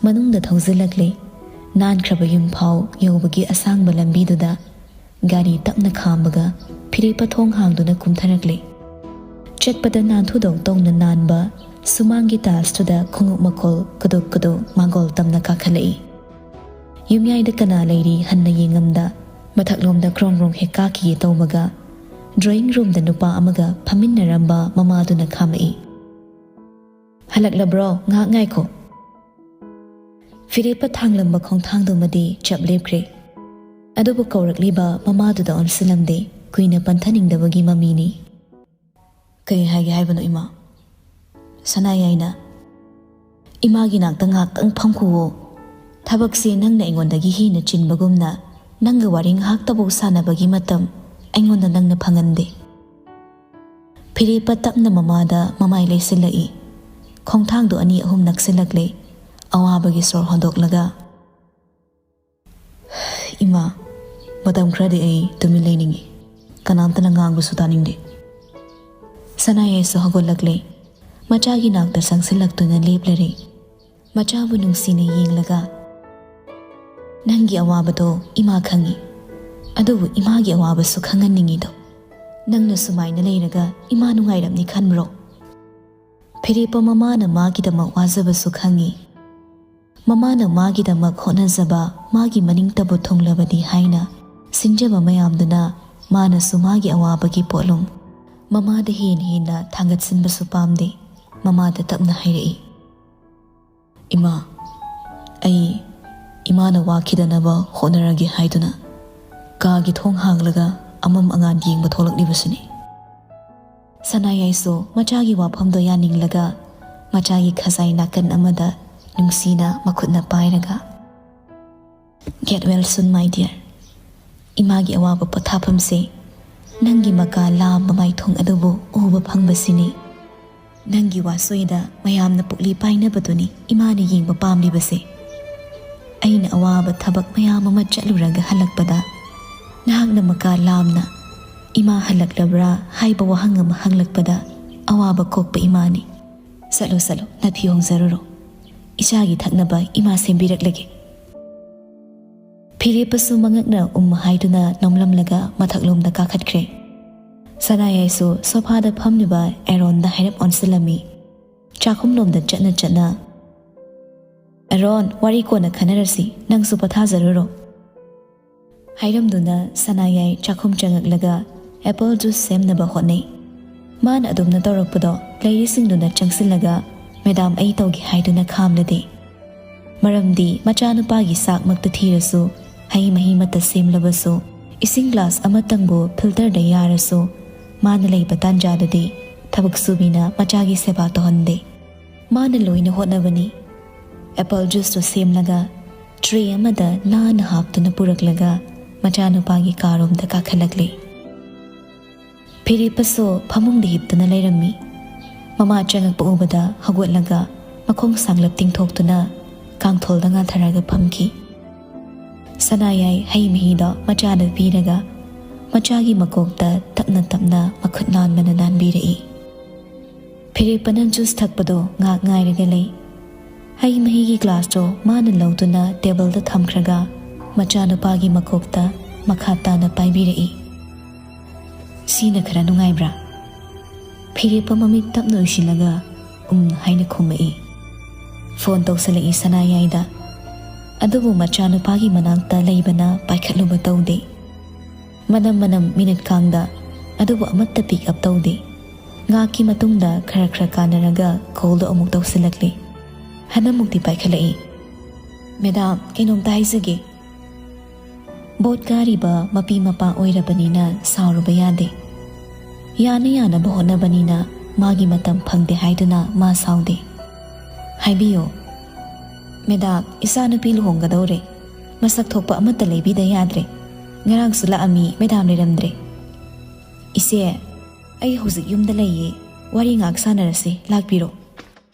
ꯃꯅꯨꯡꯗ ꯊꯧꯖꯤꯜꯂꯛꯂꯦ꯫ ꯅꯥꯟꯈ꯭ꯔꯕ ꯌꯨꯝ ꯐꯥꯎ ꯌꯧꯕꯒꯤ ꯑꯁꯥꯡꯕ ꯂꯝꯕꯤꯗꯨꯗ ꯒꯥꯔꯤ ꯇꯞꯅ ꯈꯥꯝꯕꯒ ꯐꯤꯔꯦꯞꯄ ꯊꯣꯡ ꯍꯥꯡꯗꯨꯅ ꯀꯨꯝꯊꯔꯛꯂꯦ꯫ ꯆꯠꯄꯗ ꯅꯥꯟꯊꯨꯗꯧ ꯇꯧꯅ ꯅꯥꯟꯕ ꯁꯨꯃꯥꯡꯒꯤ ꯇꯥꯏꯜꯁꯇꯨꯗ ꯈꯣꯡꯎꯞ ꯃꯈꯣꯜ ꯀꯨꯗꯨꯛ ꯀꯨꯗꯨꯛ ꯃꯥꯡꯒꯣꯜ ꯇꯝꯅ ꯀꯥꯈꯠꯂꯛꯏ꯫ ꯌꯨꯝꯌꯥꯏꯗ ꯀꯅꯥ ꯂꯩꯔꯤ ꯍꯟꯅ ꯌꯦꯡꯉꯝꯗ ꯃꯊꯛꯂꯣꯝꯗ ꯀ꯭ꯔꯣꯡ ꯀ꯭ꯔꯣꯡ ꯍꯦꯛ ꯀꯥꯈꯤꯒꯦ ꯇꯧꯕꯒ ꯗ꯭ꯔꯣꯌꯤꯡ ꯔꯨꯝꯗ ꯅꯨꯄꯥ ꯑꯃꯒ ꯐꯝꯃꯤꯟꯅꯔꯝꯕ ꯃꯃꯥꯗꯨꯅ ꯈꯥꯝꯃꯛꯏ꯫ "ꯍꯜꯂꯛꯂꯕ꯭ꯔꯣ? ꯉꯥꯏꯍꯥꯛ ꯉꯥꯏꯈꯣ꯫" ꯐꯤꯔꯦꯞꯄ ꯊꯥꯡꯂꯝꯕ ꯈꯣꯡꯊꯥꯡꯗꯨꯃꯗꯤ ꯆꯞ ꯂꯦꯞꯈ꯭ꯔꯦ꯫ ꯑꯗꯨꯕꯨ ꯀꯧꯔꯛꯂꯤꯕ ꯃꯃꯥꯗꯨꯗ ꯑꯣꯟꯁꯤꯜꯂꯝꯗꯦ꯫ ꯀꯨꯏꯅ ꯄꯟꯊꯅꯤꯡꯗꯕꯒꯤ ꯃꯃꯤꯅꯤ꯫ "ꯀꯩ ꯍꯥꯏꯒꯦ ꯍꯥꯏꯕꯅꯣ, ꯏꯃꯥ?" "ꯁꯅꯥꯌꯥꯏꯅ, ꯏꯃꯥꯒꯤ ꯅꯥꯛꯇ ꯉꯥꯏꯍꯥꯛꯇꯪ ꯐꯝꯈꯨꯋꯣ꯫ ꯊꯕꯛꯁꯦ ꯅꯪꯅ ꯑꯩꯉꯣꯟꯗꯒꯤ ꯍꯦꯟꯅ ꯆꯤꯟꯕꯒꯨꯝꯅ ꯅꯪꯒ ꯋꯥꯔꯤ ꯉꯥꯏꯍꯥꯛꯇꯕꯨ ꯁꯥꯟꯅꯕꯒꯤ ꯃꯇꯝ ꯑꯩꯉꯣꯟꯗ ꯅꯪꯅ ꯐꯪꯍꯟꯗꯦ꯫" ꯐꯤꯔꯦꯞꯄ ꯇꯞꯅ ꯃꯃꯥꯗ ꯃꯃꯥꯏ ꯂꯩꯁꯤꯜꯂꯛꯏ꯫ ꯈꯣꯡꯊꯥꯡꯗꯨ ꯑꯅꯤ ꯑꯍꯨꯝ ꯅꯛꯁꯤꯜꯂꯛꯂꯦ꯫ ꯑꯋꯥꯕꯒꯤ ꯁꯣꯔ ꯍꯣꯟꯗꯣꯛꯂꯒ, ꯏꯃꯥ, ꯃꯇꯝ ꯈꯔꯗꯤ ꯑꯩ ꯇꯨꯃꯤꯟ ꯂꯩꯅꯤꯡꯏ꯫ ꯀꯅꯥꯝꯇꯅ ꯉꯥꯡꯕꯁꯨ ꯇꯥꯅꯤꯡꯗꯦ꯫ ꯁꯅꯥꯌꯥꯏꯁꯨ ꯍꯧꯒꯠꯂꯛꯂꯦ꯫ ꯃꯆꯥꯒꯤ ꯅꯥꯛꯇ ꯆꯪꯁꯤꯜꯂꯛꯇꯨꯅ ꯂꯦꯞꯂꯔꯦ꯫ ꯃꯆꯥꯕꯨ ꯅꯨꯡꯁꯤꯅ ꯌꯦꯡꯂꯒ, "ꯅꯪꯒꯤ ꯑꯋꯥꯕꯗꯣ ꯏꯃꯥ ꯈꯪꯏ, ꯑꯗꯨꯕꯨ ꯏꯃꯥꯒꯤ ꯑꯋꯥꯕꯁꯨ ꯈꯪꯍꯟꯅꯤꯡꯏꯗꯣ꯫ ꯅꯪꯅ ꯁꯨꯃꯥꯏꯅ ꯂꯩꯔꯒ ꯏꯃꯥ ꯅꯨꯡꯉꯥꯏꯔꯝꯅꯤ ꯈꯟꯕ꯭ꯔꯣ?" ꯐꯤꯔꯦꯞꯄ ꯃꯃꯥꯅ ꯃꯥꯒꯤꯗꯃꯛ ꯋꯥꯖꯕꯁꯨ ꯈꯪꯏ꯫ ꯃꯃꯥꯅ ꯃꯥꯒꯤꯗꯃꯛ ꯍꯣꯠꯅꯖꯕ ꯃꯥꯒꯤ ꯃꯅꯤꯡꯇꯕꯨ ꯊꯨꯡꯂꯕꯗꯤ ꯍꯥꯏꯅ ꯁꯤꯟꯖꯕ ꯃꯌꯥꯝꯗꯨꯅ ꯃꯥꯅꯁꯨ ꯃꯥꯒꯤ ꯑꯋꯥꯕꯒꯤ ꯄꯣꯠꯂꯨꯝ ꯃꯃꯥꯗ ꯍꯦꯟꯅ ꯍꯦꯟꯅ ꯊꯥꯡꯒꯠꯁꯤꯟꯕꯁꯨ ꯄꯥꯝꯗꯦ꯫ ꯃꯃꯥꯗ ꯇꯞꯅ ꯍꯥꯏꯔꯛꯏ, "ꯏꯃꯥ, ꯑꯩ ꯏꯃꯥꯅ ꯋꯥꯈꯤꯗꯅꯕ ꯍꯣꯠꯅꯔꯒꯦ ꯍꯥꯏꯗꯨꯅ ꯀꯥꯒꯤ ꯊꯣꯡ ꯍꯥꯡꯂꯒ ꯑꯃꯝ ꯑꯉꯥꯟ ꯌꯦꯡꯕ ꯊꯣꯛꯂꯛꯂꯤꯕꯁꯤꯅꯤ꯫" ꯁꯅꯥꯌꯥꯏꯁꯨ ꯃꯆꯥꯒꯤ ꯋꯥꯐꯝꯗꯣ ꯌꯥꯅꯤꯡꯂꯒ ꯃꯆꯥꯒꯤ ꯈꯖꯥꯏ ꯅꯥꯀꯟ ꯑꯃꯗ ꯅꯨꯡꯁꯤꯅ ꯃꯈꯨꯠꯅ ꯄꯥꯏꯔꯒ, "Get well soon, my dear꯫ ꯏꯃꯥꯒꯤ ꯑꯋꯥꯕ ꯄꯣꯊꯥꯐꯝꯁꯦ ꯅꯪꯒꯤ ꯃꯀꯥ ꯂꯥꯝꯕ ꯃꯥꯏꯊꯣꯡ ꯑꯗꯨꯕꯨ ꯎꯕ ꯐꯪꯕꯁꯤꯅꯤ꯫ ꯅꯪꯒꯤ ꯋꯥꯁꯣꯏꯗ ꯃꯌꯥꯝꯅ ꯄꯨꯛꯂꯤ ꯄꯥꯏꯅꯕꯗꯨꯅꯤ ꯏꯃꯥꯅ ꯌꯦꯡꯕ ꯄꯥꯝꯂꯤꯕꯁꯦ꯫ ꯑꯩꯅ ꯑꯋꯥꯕ ꯊꯕꯛ ꯃꯌꯥꯝ ꯑꯃ ꯆꯠꯂꯨꯔꯒ ꯍꯜꯂꯛꯄꯗ ꯅꯍꯥꯛꯅ ꯃꯀꯥ ꯂꯥꯝꯅ 'ꯏꯃꯥ ꯍꯜꯂꯛꯂꯕ꯭ꯔꯥ?' ꯍꯥꯏꯕ ꯋꯥꯍꯪ ꯑꯃ ꯍꯪꯂꯛꯄꯗ ꯑꯋꯥꯕ ꯀꯣꯛꯄ ꯏꯃꯥꯅꯤ꯫ ꯆꯠꯂꯣ, ꯆꯠꯂꯣ, ꯅꯐꯤ ꯍꯣꯡꯖꯔꯨꯔꯣ꯫ ꯏꯆꯥꯒꯤ ꯊꯛꯅꯕ ꯏꯃꯥ ꯁꯦꯝꯕꯤꯔꯛꯂꯒꯦ꯫" ꯐꯤꯔꯦꯞꯄꯁꯨ ꯃꯉꯛꯅ ꯎꯝ ꯍꯥꯏꯗꯨꯅ ꯅꯣꯝꯂꯝꯂꯒ ꯃꯊꯛꯂꯣꯝꯗ ꯀꯥꯈꯠꯈ꯭ꯔꯦ꯫ ꯁꯅꯥꯌꯥꯏꯁꯨ ꯁꯣꯐꯥꯗ ꯐꯝꯂꯤꯕ ꯑꯦꯔꯣꯟꯗ ꯍꯥꯏꯔꯞ ꯑꯣꯟꯁꯤꯜꯂꯝꯃꯤ꯫ ꯆꯥꯛꯈꯨꯝꯂꯣꯝꯗ ꯆꯠꯅ ꯆꯠꯅ, "ꯑꯦꯔꯣꯟ, ꯋꯥꯔꯤ ꯀꯣꯟꯅ ꯈꯟꯅꯔꯁꯤ, ꯅꯪꯁꯨ ꯄꯣꯊꯥꯖꯔꯨꯔꯣ" ꯍꯥꯏꯔꯝꯗꯨꯅ ꯁꯅꯥꯌꯥꯏ ꯆꯥꯛꯈꯨꯝ ꯆꯪꯉꯛꯂꯒ ꯑꯦꯄꯜ ꯖꯨꯁ ꯁꯦꯝꯅꯕ ꯍꯣꯠꯅꯩ꯫ ꯃꯥꯅ ꯑꯗꯨꯝꯅ ꯇꯧꯔꯛꯄꯗꯣ ꯂꯩꯔꯤꯁꯤꯡꯗꯨꯅ ꯆꯪꯁꯤꯜꯂꯒ, "ꯃꯦꯗꯥꯝ, ꯑꯩ ꯇꯧꯒꯦ" ꯍꯥꯏꯗꯨꯅ ꯈꯥꯝꯂꯗꯦ꯫ ꯃꯔꯝꯗꯤ ꯃꯆꯥꯅꯨꯄꯥꯒꯤ ꯆꯥꯛꯃꯛꯇ ꯊꯤꯔꯁꯨ, ꯍꯩ ꯃꯍꯤꯃꯛꯇ ꯁꯦꯝꯂꯕꯁꯨ, ꯏꯁꯤꯡ ꯒ꯭ꯂꯥꯁ ꯑꯃꯇꯪꯕꯨ ꯐꯤꯜꯇꯔꯗ ꯌꯥꯔꯁꯨ, ꯃꯥꯅ ꯂꯩꯕ ꯇꯥꯟꯖꯥꯗꯗꯤ ꯊꯕꯛ ꯁꯨꯕꯤꯅ ꯃꯆꯥꯒꯤ ꯁꯦꯕꯥ ꯇꯧꯍꯟꯗꯦ꯫ ꯃꯥꯅ ꯂꯣꯏꯅ ꯍꯣꯠꯅꯕꯅꯤ꯫ ꯑꯦꯄꯜ ꯖꯨꯁꯇꯨ ꯁꯦꯝꯂꯒ ꯇ꯭ꯔꯦ ꯑꯃꯗ ꯅꯥꯟꯅ ꯍꯥꯞꯇꯨꯅ ꯄꯨꯔꯛꯂꯒ ꯃꯆꯥꯅꯨꯄꯥꯒꯤ ꯀꯥꯔꯣꯝꯗ ꯀꯥꯈꯠꯂꯛꯂꯦ꯫ ꯐꯤꯔꯦꯞꯄꯁꯨ ꯐꯃꯨꯡꯗ ꯍꯤꯞꯇꯨꯅ ꯂꯩꯔꯝꯃꯤ꯫ ꯃꯃꯥ ꯆꯪꯉꯛꯄ ꯎꯕꯗ ꯍꯧꯒꯠꯂꯒ ꯃꯈꯣꯡ ꯁꯥꯡꯂꯞ ꯇꯤꯡꯊꯣꯛꯇꯨꯅ ꯀꯥꯡꯊꯣꯜꯗ ꯉꯥꯊꯔꯒ ꯐꯝꯈꯤ꯫ ꯁꯅꯥꯌꯥꯏ ꯍꯩ ꯃꯍꯤꯗꯣ ꯃꯆꯥꯗ ꯄꯤꯔꯒ ꯃꯆꯥꯒꯤ ꯃꯀꯣꯛꯇ ꯇꯞꯅ ꯇꯞꯅ ꯃꯈꯨꯠ ꯅꯥꯟꯕꯅ ꯅꯥꯟꯕꯤꯔꯛꯏ꯫ ꯐꯤꯔꯦꯞꯄꯅ ꯖꯨꯁ ꯊꯛꯄꯗꯣ ꯉꯥꯏꯍꯥꯛ ꯉꯥꯏꯔꯒ ꯂꯩ꯫ ꯍꯩ ꯃꯍꯤꯒꯤ ꯒ꯭ꯂꯥꯁꯇꯣ ꯃꯥꯅ ꯂꯧꯗꯨꯅ ꯇꯦꯕꯜꯗ ꯊꯝꯈ꯭ꯔꯒ ꯃꯆꯥꯅꯨꯄꯥꯒꯤ ꯃꯀꯣꯛꯇ ꯃꯈꯥ ꯇꯥꯅ ꯄꯥꯏꯕꯤꯔꯛꯏ꯫ "ꯁꯤꯅ ꯈꯔ ꯅꯨꯡꯉꯥꯏꯕ꯭ꯔꯥ?" ꯐꯤꯔꯦꯞꯄ ꯃꯃꯤꯠ ꯇꯞꯅ ꯎꯏꯁꯤꯜꯂꯒ "ꯎꯝ" ꯍꯥꯏꯅ ꯈꯨꯝꯃꯛꯏ꯫ ꯐꯣꯟ ꯇꯧꯁꯜꯂꯛꯏ ꯁꯅꯥꯌꯥꯏꯗ꯫ ꯑꯗꯨꯕꯨ ꯃꯆꯥꯅꯨꯄꯥꯒꯤ ꯃꯅꯥꯛꯇ ꯂꯩꯕꯅ ꯄꯥꯏꯈꯠꯂꯨꯕ ꯇꯧꯗꯦ꯫ ꯃꯅꯝ ꯃꯅꯝ ꯃꯤꯅꯤꯠ ꯀꯥꯡꯗ, ꯑꯗꯨꯕꯨ ꯑꯃꯠꯇ ꯄꯤꯛ ꯑꯞ ꯇꯧꯗꯦ꯫ ꯉꯥꯏꯍꯥꯛꯀꯤ ꯃꯇꯨꯡꯗ ꯈꯔ ꯈꯔ ꯀꯥꯟꯅꯔꯒ ꯀꯣꯜꯗꯣ ꯑꯃꯨꯛ ꯇꯧꯁꯤꯜꯂꯛꯂꯦ꯫ ꯍꯟꯗꯛꯃꯨꯛꯇꯤ ꯄꯥꯏꯈꯠꯂꯛꯏ꯫ "ꯃꯦꯗꯥꯝ, ꯀꯩꯅꯣꯝꯇ ꯍꯥꯏꯖꯒꯦ꯫" ꯕꯣꯠ ꯀꯥꯔꯤꯕ ꯃꯄꯤ ꯃꯄꯥ ꯑꯣꯏꯔꯕꯅꯤꯅ ꯁꯥꯎꯔꯨꯕ ꯌꯥꯗꯦ꯫ ꯌꯥꯅ ꯌꯥꯅꯕ ꯍꯣꯠꯅꯕꯅꯤꯅ ꯃꯥꯒꯤ ꯃꯇꯝ ꯐꯪꯗꯦ ꯍꯥꯏꯗꯨꯅ ꯃꯥ ꯁꯥꯎꯗꯦ꯫ "ꯍꯥꯏꯕꯤꯌꯨ꯫" "ꯃꯦꯗꯥꯝ, ꯏꯆꯥꯅꯨꯄꯤ ꯂꯨꯍꯣꯡꯒꯗꯧꯔꯦ꯫ ꯃꯁꯛ ꯊꯣꯛꯄ ꯑꯃꯠꯇ ꯂꯩꯕꯤꯗ ꯌꯥꯗ꯭ꯔꯦ꯫ ꯉꯔꯥꯡꯁꯨ ꯂꯥꯛꯑꯝꯃꯤ, ꯃꯦꯗꯥꯝ ꯂꯩꯔꯝꯗ꯭ꯔꯦ꯫" "ꯏꯆꯦ, ꯑꯩ ꯍꯧꯖꯤꯛ ꯌꯨꯝꯗ ꯂꯩꯌꯦ꯫ ꯋꯥꯔꯤ ꯉꯥꯏꯍꯥꯛ ꯁꯥꯟꯅꯔꯁꯤ, ꯂꯥꯛꯄꯤꯔꯣ꯫"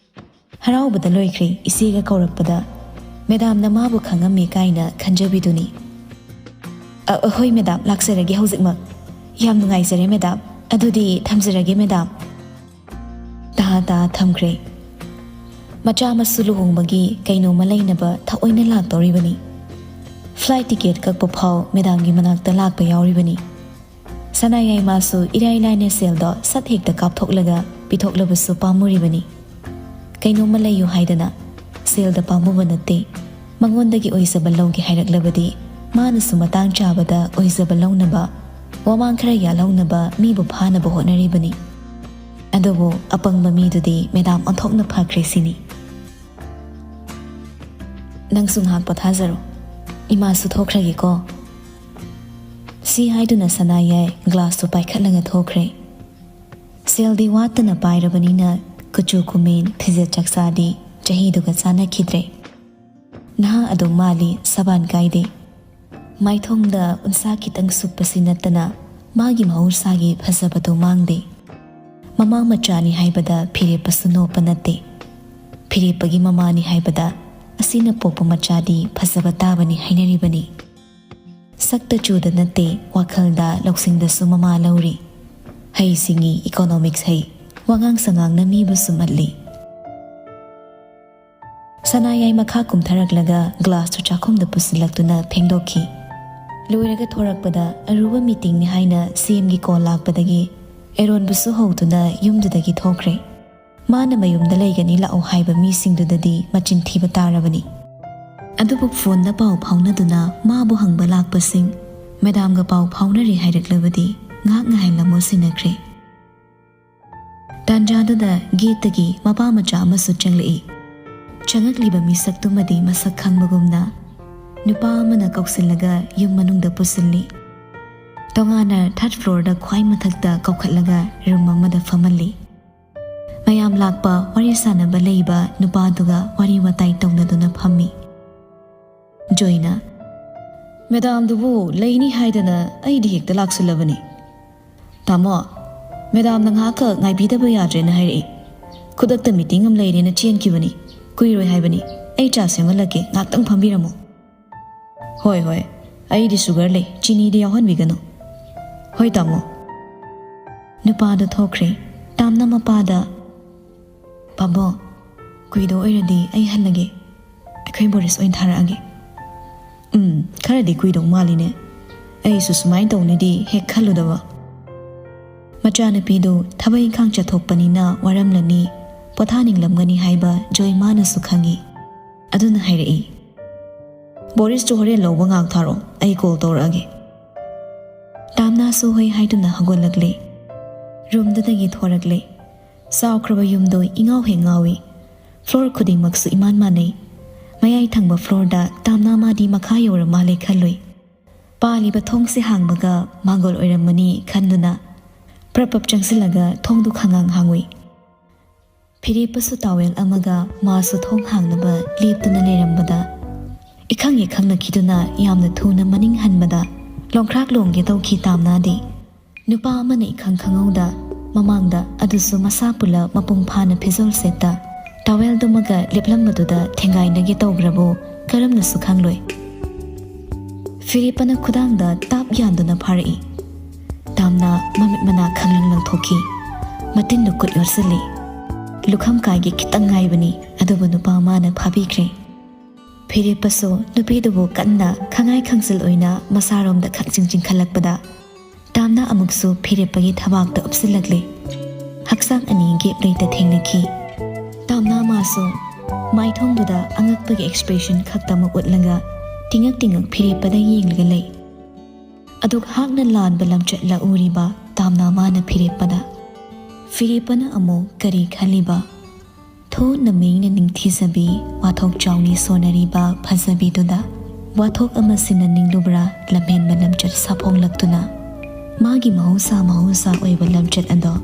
ꯍꯔꯥꯎꯕꯗ ꯂꯣꯏꯈ꯭ꯔꯦ ꯏꯆꯦꯒ ꯀꯧꯔꯛꯄꯗ꯫ ꯃꯦꯗꯥꯝꯅ ꯃꯥꯕꯨ ꯈꯪꯉꯝꯃꯦ ꯀꯥꯏꯅ ꯈꯟꯖꯕꯤꯗꯨꯅꯤ꯫ "ꯑ, ꯑ, ꯍꯣꯏ ꯃꯦꯗꯥꯝ, ꯂꯥꯛꯆꯔꯒꯦ ꯍꯧꯖꯤꯛꯃꯛ꯫ ꯌꯥꯝ ꯅꯨꯡꯉꯥꯏꯖꯔꯦ ꯃꯦꯗꯥꯝ꯫ ꯑꯗꯨꯗꯤ ꯊꯝꯖꯔꯒꯦ ꯃꯦꯗꯥꯝ꯫" ꯇꯥ ꯇꯥ ꯊꯝꯈ꯭ꯔꯦ꯫ ꯃꯆꯥ ꯃꯁꯨ ꯂꯨꯍꯣꯡꯕꯒꯤ ꯀꯩꯅꯣꯝꯃ ꯂꯩꯅꯕ ꯊꯑꯣꯏꯅ ꯂꯥꯛꯇꯧꯔꯤꯕꯅꯤ꯫ ꯐ꯭ꯂꯥꯏꯠ ꯇꯤꯀꯦꯠ ꯀꯛꯄ ꯐꯥꯎ ꯃꯦꯗꯥꯝꯒꯤ ꯃꯅꯥꯛꯇ ꯂꯥꯛꯄ ꯌꯥꯎꯔꯤꯕꯅꯤ꯫ ꯁꯅꯥꯌꯥꯏꯃꯥꯁꯨ ꯏꯔꯥꯏ ꯂꯥꯏꯅ ꯁꯦꯜꯗꯣ ꯁꯠ ꯍꯦꯛꯇ ꯀꯥꯞꯊꯣꯛꯂꯒ ꯄꯤꯊꯣꯛꯂꯕꯁꯨ ꯄꯥꯝꯃꯨꯔꯤꯕꯅꯤ꯫ ꯀꯩꯅꯣꯝꯃ ꯂꯩꯌꯨ ꯍꯥꯏꯗꯅ ꯁꯦꯜꯗ ꯄꯥꯝꯃꯨꯕ ꯅꯠꯇꯦ꯫ ꯃꯉꯣꯟꯗꯒꯤ ꯑꯣꯏꯖꯕ ꯂꯧꯒꯦ ꯍꯥꯏꯔꯛꯂꯕꯗꯤ ꯃꯥꯅꯁꯨ ꯃꯇꯥꯡ ꯆꯥꯕꯗ ꯑꯣꯏꯖꯕ ꯂꯧꯅꯕ, ꯋꯥꯃꯥꯡ ꯈꯔ ꯌꯥꯜꯍꯧꯅꯕ ꯃꯤꯕꯨ ꯐꯥꯅꯕ ꯍꯣꯠꯅꯔꯤꯕꯅꯤ꯫ ꯑꯗꯨꯕꯨ ꯑꯄꯪꯕ ꯃꯤꯗꯨꯗꯤ ꯃꯦꯗꯥꯝ ꯑꯣꯟꯊꯣꯛꯅ ꯐꯈ꯭ꯔꯦ ꯁꯤꯅꯤ꯫ "ꯅꯪꯁꯨ ꯉꯥꯏꯍꯥꯛ ꯄꯣꯊꯥꯖꯔꯣ꯫ ꯏꯃꯥꯁꯨ ꯊꯣꯛꯈ꯭ꯔꯒꯦꯀꯣ꯫" ꯁꯤ ꯍꯥꯏꯗꯨꯅ ꯁꯅꯥꯌꯥꯏ ꯒ꯭ꯂꯥꯁꯇꯨ ꯄꯥꯏꯈꯠꯂꯒ ꯊꯣꯛꯈ꯭ꯔꯦ꯫ ꯁꯦꯜꯗꯤ ꯋꯥꯠꯇꯅ ꯄꯥꯏꯔꯕꯅꯤꯅ ꯀꯨꯆꯨ ꯀꯨꯃꯦꯟ, ꯐꯤꯖꯦꯠ ꯆꯥꯛꯆꯥꯗꯤ ꯆꯍꯤꯗꯨꯒ ꯆꯥꯟꯅꯈꯤꯗ꯭ꯔꯦ꯫ ꯅꯍꯥ ꯑꯗꯨꯝ ꯃꯥꯜꯂꯤ, ꯁꯕꯥꯟ ꯀꯥꯏꯗꯦ꯫ ꯃꯥꯏꯊꯣꯡꯗ ꯎꯟꯁꯥ ꯈꯤꯇꯪ ꯁꯨꯞꯄꯁꯤ ꯅꯠꯇꯅ ꯃꯥꯒꯤ ꯃꯍꯧꯁꯥꯒꯤ ꯐꯖꯕꯗꯨ ꯃꯥꯡꯗꯦ꯫ ꯃꯃꯥ ꯃꯆꯥꯅꯤ ꯍꯥꯏꯕꯗ ꯐꯤꯔꯦꯞꯄꯁꯨ ꯅꯣꯞꯄ ꯅꯠꯇꯦ꯫ ꯐꯤꯔꯦꯞꯄꯒꯤ ꯃꯃꯥꯅꯤ ꯍꯥꯏꯕꯗ ꯑꯁꯤꯅ ꯄꯣꯛꯄ ꯃꯆꯥꯗꯤ ꯐꯖꯕ ꯇꯥꯕꯅꯤ ꯍꯥꯏꯅꯔꯤꯕꯅꯤ꯫ ꯁꯛꯇ ꯆꯨꯗ ꯅꯠꯇꯦ, ꯋꯥꯈꯜꯗ ꯂꯧꯁꯤꯡꯗꯁꯨ ꯃꯃꯥ ꯂꯧꯔꯤ꯫ ꯍꯩ ꯁꯤꯡꯉꯤ, ꯏꯀꯣꯅꯣꯃꯤꯛꯁ ꯍꯩ, ꯋꯥꯉꯥꯡ ꯁꯉꯥꯡꯅ ꯃꯤꯕꯨ ꯁꯨꯝꯍꯠꯂꯤ꯫ ꯁꯅꯥꯌꯥꯏ ꯃꯈꯥ ꯀꯨꯝꯊꯔꯛꯂꯒ ꯒ꯭ꯂꯥꯁꯇꯨ ꯆꯥꯛꯈꯨꯝꯗ ꯄꯨꯁꯤꯜꯂꯛꯇꯨꯅ ꯐꯦꯡꯗꯣꯛꯈꯤ꯫ ꯂꯣꯏꯔꯒ ꯊꯣꯔꯛꯄꯗ ꯑꯔꯨꯕ ꯃꯤꯇꯤꯡꯅꯤ ꯍꯥꯏꯅ ꯁꯤ ꯑꯦꯝꯒꯤ ꯀꯣꯜ ꯂꯥꯛꯄꯗꯒꯤ ꯑꯦꯔꯣꯟꯕꯨꯁꯨ ꯍꯧꯗꯨꯅ ꯌꯨꯝꯗꯨꯗꯒꯤ ꯊꯣꯛꯈ꯭ꯔꯦ꯫ ꯃꯥꯅ ꯃꯌꯨꯝꯗ ꯂꯩꯒꯅꯤ ꯂꯥꯛꯑꯣ ꯍꯥꯏꯕ ꯃꯤꯁꯤꯡꯗꯨꯗꯗꯤ ꯃꯆꯤꯟ ꯊꯤꯕ ꯇꯥꯔꯕꯅꯤ꯫ ꯑꯗꯨꯕꯨ ꯐꯣꯟꯗ ꯄꯥꯎ ꯐꯥꯎꯅꯗꯨꯅ ꯃꯥꯕꯨ ꯍꯪꯕ ꯂꯥꯛꯄꯁꯤꯡ ꯃꯦꯗꯥꯝꯒ ꯄꯥꯎ ꯐꯥꯎꯅꯔꯦ ꯍꯥꯏꯔꯛꯂꯕꯗꯤ ꯉꯥꯏꯍꯥꯛ ꯉꯥꯏꯍꯜꯂꯝꯃꯣ ꯁꯤꯟꯅꯈ꯭ꯔꯦ꯫ ꯇꯥꯟꯖꯥꯗꯨꯗ ꯒꯦꯠꯇꯒꯤ ꯃꯄꯥ ꯃꯆꯥ ꯑꯃꯁꯨ ꯆꯪꯂꯛꯏ꯫ ꯆꯪꯉꯛꯂꯤꯕ ꯃꯤꯁꯛꯇꯨꯃꯗꯤ ꯃꯁꯛ ꯈꯪꯕꯒꯨꯝꯅ ꯅꯨꯄꯥ ꯑꯃꯅ ꯀꯧꯁꯤꯜꯂꯒ ꯌꯨꯝ ꯃꯅꯨꯡꯗ ꯄꯨꯁꯤꯜꯂꯤ꯫ ꯇꯣꯉꯥꯟꯅ ꯊꯥꯔꯠ ꯐ꯭ꯂꯣꯔꯗ ꯈ꯭ꯋꯥꯏ ꯃꯊꯛꯇ ꯀꯧꯈꯠꯂꯒ ꯔꯨꯝ ꯑꯃꯗ ꯐꯝꯍꯜꯂꯤ꯫ ꯃꯌꯥꯝ ꯂꯥꯛꯄ ꯋꯥꯔꯤ ꯁꯥꯟꯅꯕ ꯂꯩꯕ ꯅꯨꯄꯥꯗꯨꯒ ꯋꯥꯔꯤ ꯋꯥꯇꯥꯏ ꯇꯧꯅꯗꯨꯅ ꯐꯝꯃꯤ꯫ ꯖꯣꯏꯅ, "ꯃꯦꯗꯥꯝꯗꯨꯕꯨ ꯂꯩꯅꯤ ꯍꯥꯏꯗꯅ ꯑꯩꯗꯤ ꯍꯦꯛꯇ ꯂꯥꯛꯁꯤꯜꯂꯕꯅꯤ꯫ ꯇꯥꯃꯣ, ꯃꯦꯗꯥꯝꯅ ꯉꯥꯏꯍꯥꯛꯈꯛ ꯉꯥꯏꯕꯤꯗꯕ ꯌꯥꯗ꯭ꯔꯦꯅ ꯍꯥꯏꯔꯛꯏ꯫ ꯈꯨꯗꯛꯇ ꯃꯤꯇꯤꯡ ꯑꯃ ꯂꯩꯔꯦꯅ ꯆꯦꯟꯈꯤꯕꯅꯤ꯫ ꯀꯨꯏꯔꯣꯏ ꯍꯥꯏꯕꯅꯤ꯫ ꯑꯩ ꯆꯥ ꯁꯦꯝꯍꯜꯂꯛꯀꯦ, ꯉꯥꯏꯍꯥꯛꯇꯪ ꯐꯝꯕꯤꯔꯝꯃꯣ꯫" "ꯍꯣꯏ, ꯍꯣꯏ, ꯑꯩꯗꯤ ꯁꯨꯒꯔ ꯂꯩ, ꯆꯤꯅꯤꯗꯤ ꯌꯥꯎꯍꯟꯕꯤꯒꯅꯨ꯫" "ꯍꯣꯏ, ꯇꯥꯃꯣ꯫" ꯅꯨꯄꯥꯗꯣ ꯊꯣꯛꯈ꯭ꯔꯦ꯫ ꯇꯥꯝꯅ ꯃꯄꯥꯗ, "ꯄꯥꯕꯣ, ꯀꯨꯏꯗꯧ ꯑꯣꯏꯔꯗꯤ ꯑꯩ ꯍꯜꯂꯒꯦ꯫ ꯑꯩꯈꯣꯏ ꯕꯣꯔꯤꯁ ꯑꯣꯏꯅ ꯊꯥꯔꯛꯑꯒꯦ꯫" "ꯎꯝ, ꯈꯔꯗꯤ ꯀꯨꯏꯗꯧ ꯃꯥꯜꯂꯤꯅꯦ꯫ ꯑꯩꯁꯨ ꯁꯨꯃꯥꯏꯅ ꯇꯧꯅꯤꯗꯤ ꯍꯦꯛ ꯈꯜꯂꯨꯗꯕ꯫" ꯃꯆꯥꯅꯨꯄꯤꯗꯨ ꯊꯕꯛ ꯏꯪꯈꯥꯡ ꯆꯠꯊꯣꯛꯄꯅꯤꯅ ꯋꯥꯔꯝꯂꯅꯤ, ꯄꯣꯊꯥꯅꯤꯡꯂꯝꯒꯅꯤ ꯍꯥꯏꯕ ꯖꯣꯏ ꯃꯥꯅꯁꯨ ꯈꯪꯏ꯫ ꯑꯗꯨꯅ ꯍꯥꯏꯔꯛꯏ, "ꯕꯣꯔꯤꯁꯇꯨ ꯍꯣꯔꯦꯟ ꯂꯧꯕ ꯉꯥꯛ ꯊꯥꯔꯛꯑꯣ, ꯑꯩ ꯀꯣꯜ ꯇꯧꯔꯛꯑꯒꯦ꯫" ꯇꯥꯝꯅꯥꯁꯨ ꯍꯣꯏ ꯍꯥꯏꯗꯨꯅ ꯍꯧꯒꯠꯂꯛꯂꯦ꯫ ꯔꯨꯝꯗꯨꯗꯒꯤ ꯊꯣꯔꯛꯂꯦ꯫ ꯆꯥꯎꯈ꯭ꯔꯕ ꯌꯨꯝꯗꯣ ꯏꯉꯥꯎ ꯍꯦꯛ ꯉꯥꯎꯏ꯫ ꯐ꯭ꯂꯣꯔ ꯈꯨꯗꯤꯡꯃꯛꯁꯨ ꯏꯃꯥꯟ ꯃꯥꯟꯅꯩ꯫ ꯃꯌꯥꯏ ꯊꯪꯕ ꯐ꯭ꯂꯣꯔꯗ ꯇꯥꯝꯅꯥ ꯃꯥꯗꯤ ꯃꯈꯥ ꯌꯧꯔ ꯃꯥꯜꯂꯦ ꯈꯜꯂꯨꯏ꯫ ꯄꯥꯜꯂꯤꯕ ꯊꯣꯡꯁꯦ ꯍꯥꯡꯕꯒ ꯃꯥꯡꯒꯣꯜ ꯑꯣꯏꯔꯝꯃꯅꯤ ꯈꯟꯗꯨꯅ ꯄ꯭ꯔꯞ ꯄ꯭ꯔꯞ ꯆꯪꯁꯤꯜꯂꯒ ꯊꯣꯡꯗꯨ ꯈꯪꯉꯥꯡ ꯍꯥꯡꯉꯨꯏ꯫ ꯐꯤꯔꯦꯞꯄꯁꯨ ꯇꯥꯋꯦꯜ ꯑꯃꯒ ꯃꯥꯁꯨ ꯊꯣꯡ ꯍꯥꯡꯅꯕ ꯂꯦꯞꯇꯨꯅ ꯂꯩꯔꯝꯕꯗ ꯏꯈꯪ ꯍꯦꯛ ꯈꯪꯅꯈꯤꯗꯨꯅ ꯌꯥꯝꯅ ꯊꯨꯅ ꯃꯅꯤꯡ ꯍꯟꯕꯗ ꯂꯣꯡꯈ꯭ꯔꯥꯛ ꯂꯣꯡꯒꯦ ꯇꯧꯈꯤ ꯇꯥꯝꯅꯥꯗꯤ꯫ ꯅꯨꯄꯥ ꯑꯃꯅ ꯏꯈꯪ ꯈꯪꯍꯧꯗ ꯃꯃꯥꯡꯗ, ꯑꯗꯨꯁꯨ ꯃꯁꯥ ꯄꯨꯂꯞ ꯃꯄꯨꯡ ꯐꯥꯅ ꯐꯤꯖꯣꯜ ꯁꯦꯠꯇ, ꯇꯥꯋꯦꯜꯗꯨꯃꯒ ꯂꯦꯞꯂꯝꯕꯗꯨꯗ ꯊꯦꯡꯒꯥꯏꯅꯒꯦ ꯇꯧꯈ꯭ꯔꯕꯣ ꯀꯔꯝꯅꯁꯨ ꯈꯪꯂꯣꯏ꯫ ꯐꯤꯔꯦꯞꯄꯅ ꯈꯨꯗꯥꯡꯗ ꯇꯥꯞ ꯌꯥꯟꯗꯨꯅ ꯐꯥꯔꯛꯏ꯫ ꯇꯥꯝꯅ ꯃꯃꯤꯠ ꯃꯅꯥ ꯈꯪꯂꯪ ꯂꯪꯊꯣꯛꯈꯤ꯫ ꯃꯇꯤꯟꯗꯨ ꯈꯨꯠ ꯌꯣꯠꯁꯤꯜꯂꯤ꯫ ꯂꯨꯈꯝ ꯀꯥꯏꯒꯤ ꯈꯤꯇꯪ ꯉꯥꯏꯕꯅꯤ, ꯑꯗꯨꯕꯨ ꯅꯨꯄꯥ ꯃꯥꯅ ꯐꯥꯕꯤꯈ꯭ꯔꯦ꯫ ꯐꯤꯔꯦꯞꯄꯁꯨ ꯅꯨꯄꯤꯗꯨꯕꯨ ꯀꯟꯅ ꯈꯪꯉꯥꯏ ꯈꯪꯖꯤꯜ ꯑꯣꯏꯅ ꯃꯁꯥꯔꯣꯝꯗ ꯈꯪꯆꯤꯡ ꯆꯤꯡꯈꯠꯂꯛꯄꯗ, ꯇꯥꯝꯅ ꯑꯃꯨꯛꯁꯨ ꯐꯤꯔꯦꯞꯄꯒꯤ ꯊꯕꯥꯛꯇ ꯎꯞꯁꯤꯜꯂꯛꯂꯦ꯫ ꯍꯛꯆꯥꯡ ꯑꯅꯤ ꯒꯦꯞ ꯂꯩꯇ ꯊꯦꯡꯅꯈꯤ꯫ ꯇꯥꯝꯅ ꯃꯥꯁꯨ ꯃꯥꯏꯊꯣꯡꯗꯨꯗ ꯑꯉꯛꯄꯒꯤ ꯑꯦꯛꯁꯄ꯭ꯔꯦꯁꯟ ꯈꯛꯇꯃꯛ ꯎꯠꯂꯒ ꯇꯤꯉꯛ ꯇꯤꯉꯛ ꯐꯤꯔꯦꯞꯄꯗ ꯌꯦꯡꯂꯒ ꯂꯩ꯫ ꯑꯗꯨꯛ ꯍꯥꯛꯅ ꯂꯥꯟꯕ ꯂꯝꯆꯠꯂ ꯎꯔꯤꯕ ꯇꯥꯝꯅ ꯃꯥꯅ ꯐꯤꯔꯦꯞꯄꯗ꯫ ꯐꯤꯔꯦꯞꯄꯅ ꯑꯃꯨꯛ ꯀꯔꯤ ꯈꯜꯂꯤꯕ? ꯊꯣꯛꯅ ꯃꯤꯡꯅ ꯅꯤꯡꯊꯤꯖꯕꯤ, ꯋꯥꯊꯣꯛ ꯆꯥꯎꯅꯤ ꯁꯣꯟꯅꯔꯤꯕ ꯐꯖꯕꯤꯗꯨꯗ ꯋꯥꯊꯣꯛ ꯑꯃ ꯁꯤꯟꯅꯅꯤꯡꯂꯨꯕ꯭ꯔꯥ? ꯂꯝꯍꯦꯟꯕ ꯂꯝꯆꯠ ꯁꯥꯐꯣꯡꯂꯛꯇꯨꯅ ꯃꯥꯒꯤ ꯃꯍꯧꯁꯥ ꯃꯍꯧꯁꯥ ꯑꯣꯏꯕ ꯂꯝꯆꯠ ꯑꯗꯣ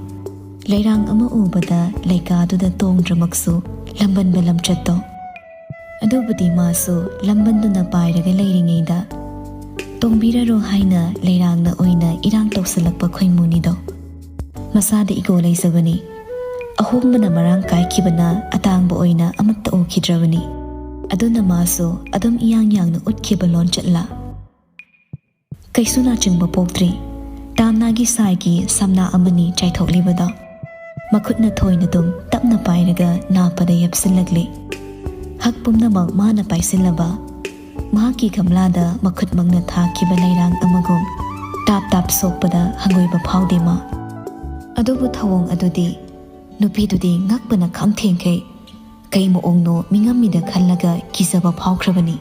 ꯂꯩꯔꯥꯡ ꯑꯃ ꯎꯕꯗ ꯂꯩꯀꯥꯗꯨꯗ ꯇꯣꯡꯗ꯭ꯔꯃꯛꯁꯨ ꯂꯝꯕꯟꯕ ꯂꯝꯆꯠꯇꯣ꯫ ꯑꯗꯨꯕꯨꯗꯤ ꯃꯥꯁꯨ ꯂꯝꯕꯟꯗꯨꯅ ꯄꯥꯏꯔꯒ ꯂꯩꯔꯤꯉꯩꯗ ꯇꯣꯡꯕꯤꯔꯔꯣ ꯍꯥꯏꯅ ꯂꯩꯔꯥꯡꯅ ꯑꯣꯏꯅ ꯏꯔꯥꯡ ꯇꯧꯁꯤꯜꯂꯛꯄ ꯈꯣꯏꯃꯨꯅꯤꯗꯣ꯫ ꯃꯁꯥꯗ ꯏꯒꯣ ꯂꯩꯖꯕꯅꯤ꯫ ꯑꯍꯣꯡꯕꯅ ꯃꯔꯥꯡ ꯀꯥꯏꯈꯤꯕꯅ ꯑꯇꯥꯡꯕ ꯑꯣꯏꯅ ꯑꯃꯠꯇ ꯎꯈꯤꯗ꯭ꯔꯕꯅꯤ꯫ ꯑꯗꯨꯅ ꯃꯥꯁꯨ ꯑꯗꯨꯝ ꯏꯌꯥꯡ ꯌꯥꯡꯅ ꯎꯠꯈꯤꯕ ꯂꯣꯟꯆꯠꯂ꯫ ꯀꯩꯁꯨ ꯅꯥꯆꯤꯡꯕ ꯄꯣꯛꯇ꯭ꯔꯤ꯫ ꯇꯥꯝꯅꯥꯒꯤ ꯁꯥꯏꯒꯤ ꯁꯝꯅꯥ ꯑꯃꯅꯤ ꯆꯥꯏꯊꯣꯛꯂꯤꯕꯗꯣ꯫ ꯃꯈꯨꯠꯅ ꯊꯣꯏꯅ ꯑꯗꯨꯝ ꯇꯞꯅ ꯄꯥꯏꯔꯒ ꯅꯥꯄꯗ ꯌꯦꯞꯁꯤꯜꯂꯛꯂꯤ꯫ ꯍꯛ ꯄꯨꯝꯅꯃꯛ ꯃꯥꯅ ꯄꯥꯏꯁꯤꯜꯂꯕ꯫ ꯃꯍꯥꯛꯀꯤ ꯒꯝꯂꯥꯗ ꯃꯈꯨꯠꯃꯛꯅ ꯊꯥꯈꯤꯕ ꯂꯩꯔꯥꯡ ꯑꯃꯒꯨꯝ ꯇꯥꯞ ꯇꯥꯞ ꯁꯣꯛꯄꯗ ꯍꯪꯒꯣꯏꯕ ꯐꯥꯎꯗꯦ ꯃꯥ꯫ ꯑꯗꯨꯕꯨ ꯊꯧꯑꯣꯡ ꯑꯗꯨꯗꯤ ꯅꯨꯄꯤꯗꯨꯗꯤ ꯉꯛꯄꯅ ꯈꯝ ꯊꯦꯡꯈꯩ꯫ ꯀꯩ ꯃꯑꯣꯡꯅꯣ ꯃꯤꯉꯝꯃꯤꯗ ꯈꯜꯂꯒ ꯀꯤꯖꯕ ꯐꯥꯎꯈ꯭ꯔꯕꯅꯤ꯫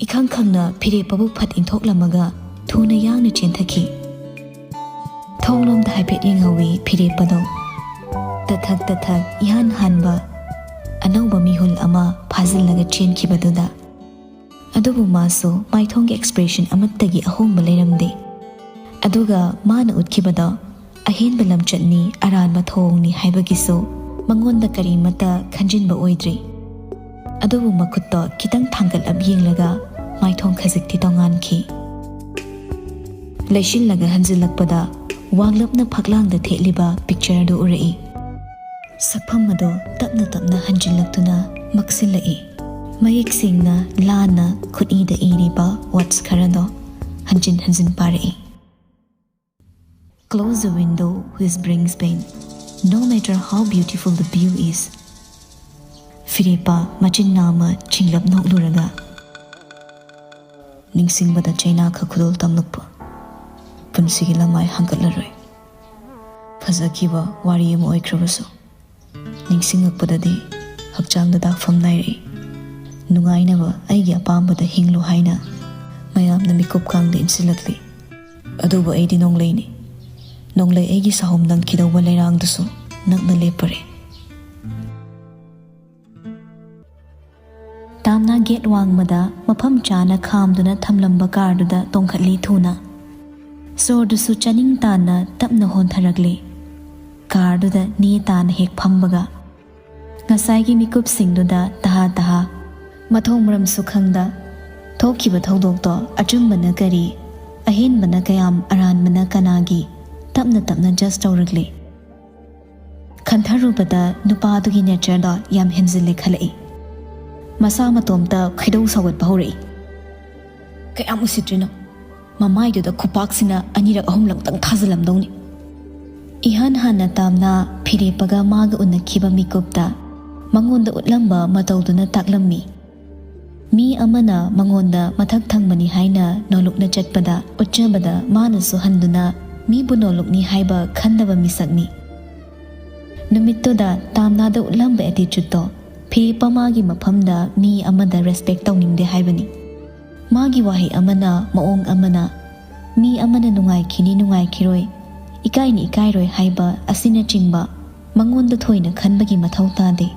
ꯏꯈꯪ ꯈꯪꯅ ꯐꯤꯔꯦꯞꯄꯕꯨ ꯐꯠ ꯏꯟꯊꯣꯛꯂꯝꯃꯒ ꯊꯨꯅ ꯌꯥꯡꯅ ꯆꯦꯟꯊꯈꯤ꯫ ꯊꯣꯡꯂꯣꯝꯗ ꯍꯥꯏꯐꯦꯠ ꯌꯦꯡꯍꯧꯋꯤ ꯐꯤꯔꯦꯞꯄꯗꯣ꯫ ꯇꯊꯛ ꯇꯊꯛ ꯏꯍꯥꯟ ꯍꯥꯟꯕ ꯑꯅꯧꯕ ꯃꯤꯍꯨꯜ ꯑꯃ ꯐꯥꯖꯤꯜꯂꯒ ꯆꯦꯟꯈꯤꯕꯗꯨꯗ꯫ ꯑꯗꯨꯕꯨ ꯃꯥꯁꯨ ꯃꯥꯏꯊꯣꯡꯒꯤ ꯑꯦꯛꯁꯄ꯭ꯔꯦꯁꯟ ꯑꯃꯠꯇꯒꯤ ꯑꯍꯣꯡꯕ ꯂꯩꯔꯝꯗꯦ꯫ ꯑꯗꯨꯒ ꯃꯥꯅ ꯎꯠꯈꯤꯕꯗꯣ ꯑꯍꯦꯟꯕ ꯂꯝꯆꯠꯅꯤ, ꯑꯔꯥꯟꯕ ꯊꯧꯑꯣꯡꯅꯤ ꯍꯥꯏꯕꯒꯤꯁꯨ ꯃꯉꯣꯟꯗ ꯀꯔꯤꯃꯠꯇ ꯈꯟꯖꯤꯟꯕ ꯑꯣꯏꯗ꯭ꯔꯤ꯫ ꯑꯗꯨꯕꯨ ꯃꯈꯨꯠꯇꯣ ꯈꯤꯇꯪ ꯊꯥꯡꯒꯠꯂꯞ ꯌꯦꯡꯂꯒ ꯃꯥꯏꯊꯣꯡ ꯈꯖꯤꯛꯇꯤ ꯇꯣꯉꯥꯟꯈꯤ꯫ ꯂꯩꯁꯤꯜꯂꯒ ꯍꯟꯖꯤꯜꯂꯛꯄꯗ ꯋꯥꯡꯂꯞꯅ ꯐꯛꯂꯥꯡꯗ ꯊꯦꯠꯂꯤꯕ ꯄꯤꯛꯆꯔꯗꯨ ꯎꯔꯛꯏ꯫ ꯁꯛꯐꯝ ꯑꯗꯣ ꯇꯞꯅ ꯇꯞꯅ ꯍꯟꯖꯤꯜꯂꯛꯇꯨꯅ ꯃꯛꯁꯤꯜꯂꯛꯏ꯫ ꯃꯌꯦꯛ ꯁꯦꯡꯅ ꯂꯥꯟꯅ ꯈꯨꯠꯏꯗ ꯏꯔꯤꯕ ꯋꯥꯔꯗꯁ ꯈꯔꯗꯣ ꯍꯟꯖꯤꯟ ꯍꯟꯖꯤꯟ ꯄꯥꯔꯛꯏ꯫ Close the window which brings pain, no matter how beautiful the view is. ꯐꯤꯔꯦꯞꯄ ꯃꯆꯤꯟ ꯅꯥꯝꯃ ꯆꯤꯡꯂꯞ ꯅꯣꯛꯂꯨꯔꯒ, ꯅꯤꯡꯁꯤꯡꯕꯗ ꯆꯩꯅꯥꯈ ꯈꯨꯗꯣꯜ ꯇꯝꯂꯛꯄ, ꯄꯨꯟꯁꯤꯒꯤ ꯂꯃꯥꯏ ꯍꯥꯡꯒꯠꯂꯔꯣꯏ꯫ ꯐꯖꯈꯤꯕ ꯋꯥꯔꯤ ꯑꯃ ꯑꯣꯏꯈ꯭ꯔꯕꯁꯨ, ꯅꯤꯡꯁꯤꯡꯉꯛꯄꯗꯗꯤ ꯍꯛꯆꯥꯡꯗ ꯗꯥꯛꯐꯝ ꯅꯥꯏꯔꯛꯏ꯫ ꯅꯨꯡꯉꯥꯏꯅꯕ ꯑꯩꯒꯤ ꯑꯄꯥꯝꯕꯗ ꯍꯤꯡꯂꯨ ꯍꯥꯏꯅ ꯃꯌꯥꯝꯅ ꯃꯤꯀꯨꯞ ꯀꯥꯡꯗ ꯏꯟꯁꯤꯜꯂꯛꯂꯤ꯫ ꯑꯗꯨꯕꯨ ꯑꯩꯗꯤ ꯅꯣꯡꯂꯩꯅꯤ꯫ ꯅꯣꯡꯂꯩ ꯑꯩꯒꯤ ꯁꯥꯍꯨꯝ ꯅꯪꯈꯤꯗꯧꯕ ꯂꯩꯔꯥꯡꯗꯨꯁꯨ ꯅꯛꯅ ꯂꯦꯞꯄꯔꯦ꯫ ꯇꯥꯝꯅ ꯒꯦꯠ ꯋꯥꯡꯃꯗ ꯃꯐꯝ ꯆꯥꯅ ꯈꯥꯝꯗꯨꯅ ꯊꯝꯂꯝꯕ ꯀꯥꯔꯗꯨꯗ ꯇꯣꯡꯈꯠꯂꯤ ꯊꯨꯅ꯫ ꯁꯣꯔꯗꯨꯁꯨ ꯆꯥꯅꯤꯡ ꯇꯥꯅ ꯇꯞꯅ ꯍꯣꯟꯊꯔꯛꯂꯤ꯫ ꯀꯥꯔꯗꯨꯗ ꯅꯦ ꯇꯥꯅ ꯍꯦꯛ ꯐꯝꯕꯒ, ꯉꯁꯥꯏꯒꯤ ꯃꯤꯀꯨꯞꯁꯤꯡꯗꯨꯗ ꯇꯍꯥ ꯇꯍꯥ, ꯃꯊꯣꯡ ꯃꯔꯝꯁꯨ ꯈꯪꯗ, ꯊꯣꯛꯈꯤꯕ ꯊꯧꯗꯣꯛꯇꯣ ꯑꯆꯨꯝꯕꯅ ꯀꯔꯤ, ꯑꯍꯦꯟꯕꯅ ꯀꯌꯥꯝ, ꯑꯔꯥꯟꯕꯅ ꯀꯅꯥꯒꯤ, ꯇꯞꯅ ꯇꯞꯅ ꯖꯁ ꯇꯧꯔꯛꯂꯤ꯫ ꯈꯟꯊꯔꯨꯕꯗ ꯅꯨꯄꯥꯗꯨꯒꯤ ꯅꯦꯆꯔꯗꯣ ꯌꯥꯝ ꯍꯦꯟꯖꯤꯜꯂꯦ ꯈꯜꯂꯛꯏ꯫ ꯃꯁꯥ ꯃꯇꯣꯝꯇ ꯈꯣꯏꯗꯧ ꯁꯥꯎꯒꯠꯄ ꯍꯧꯔꯛꯏ꯫ ꯀꯌꯥꯝ ꯎꯁꯤꯠꯇ꯭ꯔꯤꯅꯣ? ꯃꯃꯥꯏꯗꯨꯗ ꯈꯨꯄꯥꯛꯁꯤꯅ ꯑꯅꯤꯔꯛ ꯑꯍꯨꯝꯂꯛꯇꯪ ꯊꯥꯖꯤꯜꯂꯝꯗꯧꯅꯤ꯫ ꯏꯍꯥꯟ ꯍꯥꯟꯅ ꯇꯥꯝꯅ ꯐꯤꯔꯦꯞꯄꯒ ꯃꯥꯒ ꯎꯅꯈꯤꯕ ꯃꯤꯀꯨꯞꯇ ꯃꯉꯣꯟꯗ ꯎꯠꯂꯝꯕ ꯃꯇꯧꯗꯨꯅ ꯇꯥꯛꯂꯝꯃꯤ꯫ ꯃꯤ ꯑꯃꯅ ꯃꯉꯣꯟꯗ ꯃꯊꯛ ꯊꯪꯕꯅꯤ ꯍꯥꯏꯅ ꯅꯣꯂꯨꯛꯅ ꯆꯠꯄꯗ ꯎꯠꯆꯕꯗ ꯃꯥꯅꯁꯨ ꯍꯟꯗꯨꯅ ꯃꯤꯕꯨ ꯅꯣꯂꯨꯛꯅꯤ ꯍꯥꯏꯕ ꯈꯟꯗꯕ ꯃꯤꯁꯛꯅꯤ꯫ ꯅꯨꯃꯤꯠꯇꯨꯗ ꯇꯥꯝꯅꯥꯗ ꯎꯠꯂꯝꯕ ꯑꯦꯇꯤꯆꯨꯠꯇꯣ ꯐꯤꯔꯦꯞꯄ ꯃꯥꯒꯤ ꯃꯐꯝꯗ ꯃꯤ ꯑꯃꯗ ꯔꯦꯁꯄꯦꯛ ꯇꯧꯅꯤꯡꯗꯦ ꯍꯥꯏꯕꯅꯤ꯫ ꯃꯥꯒꯤ ꯋꯥꯍꯩ ꯑꯃꯅ, ꯃꯑꯣꯡ ꯑꯃꯅ, ꯃꯤ ꯑꯃꯅ ꯅꯨꯡꯉꯥꯏꯈꯤꯅꯤ ꯅꯨꯡꯉꯥꯏꯈꯤꯔꯣꯏ, ꯏꯀꯥꯏꯅꯤ ꯏꯀꯥꯏꯔꯣꯏ ꯍꯥꯏꯕ ꯑꯁꯤꯅꯆꯤꯡꯕ ꯃꯉꯣꯟꯗ ꯊꯣꯏꯅ ꯈꯟꯕꯒꯤ ꯃꯊꯧ ꯇꯥꯗꯦ꯫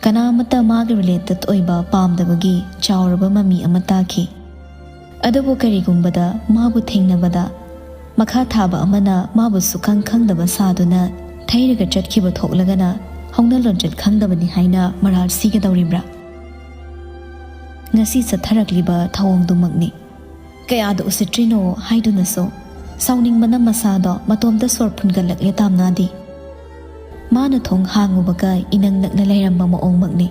ꯀꯅꯥꯃꯠꯇ ꯃꯥꯒ ꯔꯤꯂꯦꯇꯦꯠ ꯑꯣꯏꯕ ꯄꯥꯝꯗꯕꯒꯤ ꯆꯥꯎꯔꯕ ꯃꯃꯤ ꯑꯃ ꯇꯥꯈꯤ꯫ ꯑꯗꯨꯕꯨ ꯀꯔꯤꯒꯨꯝꯕꯗ ꯃꯥꯕꯨ ꯊꯦꯡꯅꯕꯗ ꯃꯈꯥ ꯊꯥꯕ ꯑꯃꯅ ꯃꯥꯕꯨ ꯁꯨꯈꯪ ꯈꯪꯗꯕ ꯁꯥꯗꯨꯅ ꯊꯩꯔꯒ ꯆꯠꯈꯤꯕ ꯊꯣꯛꯂꯒꯅ ꯍꯧꯅ ꯂꯣꯟꯆꯠ ꯈꯪꯗꯕꯅꯤ ꯍꯥꯏꯅ ꯃꯔꯥꯜ ꯁꯤꯒꯗꯧꯔꯤꯕ꯭ꯔꯥ? ꯉꯁꯤ ꯆꯠꯊꯔꯛꯂꯤꯕ ꯊꯧꯑꯣꯡꯗꯨꯃꯛꯅꯤ꯫ ꯀꯌꯥꯗ ꯎꯁꯤꯠꯇ꯭ꯔꯤꯅꯣ ꯍꯥꯏꯗꯨꯅꯁꯨ ꯁꯥꯎꯅꯤꯡꯕꯅ ꯃꯁꯥꯗꯣ ꯃꯇꯣꯝꯇ ꯁꯣꯔ ꯐꯨꯟꯒꯠꯂꯛꯂꯦ ꯇꯥꯝꯅꯥꯗꯤ꯫ ꯃꯥꯅ ꯊꯣꯡ ꯍꯥꯡꯉꯨꯕꯒ ꯏꯅꯪ ꯅꯛꯅ ꯂꯩꯔꯝꯕ ꯃꯑꯣꯡꯃꯛꯅꯤ꯫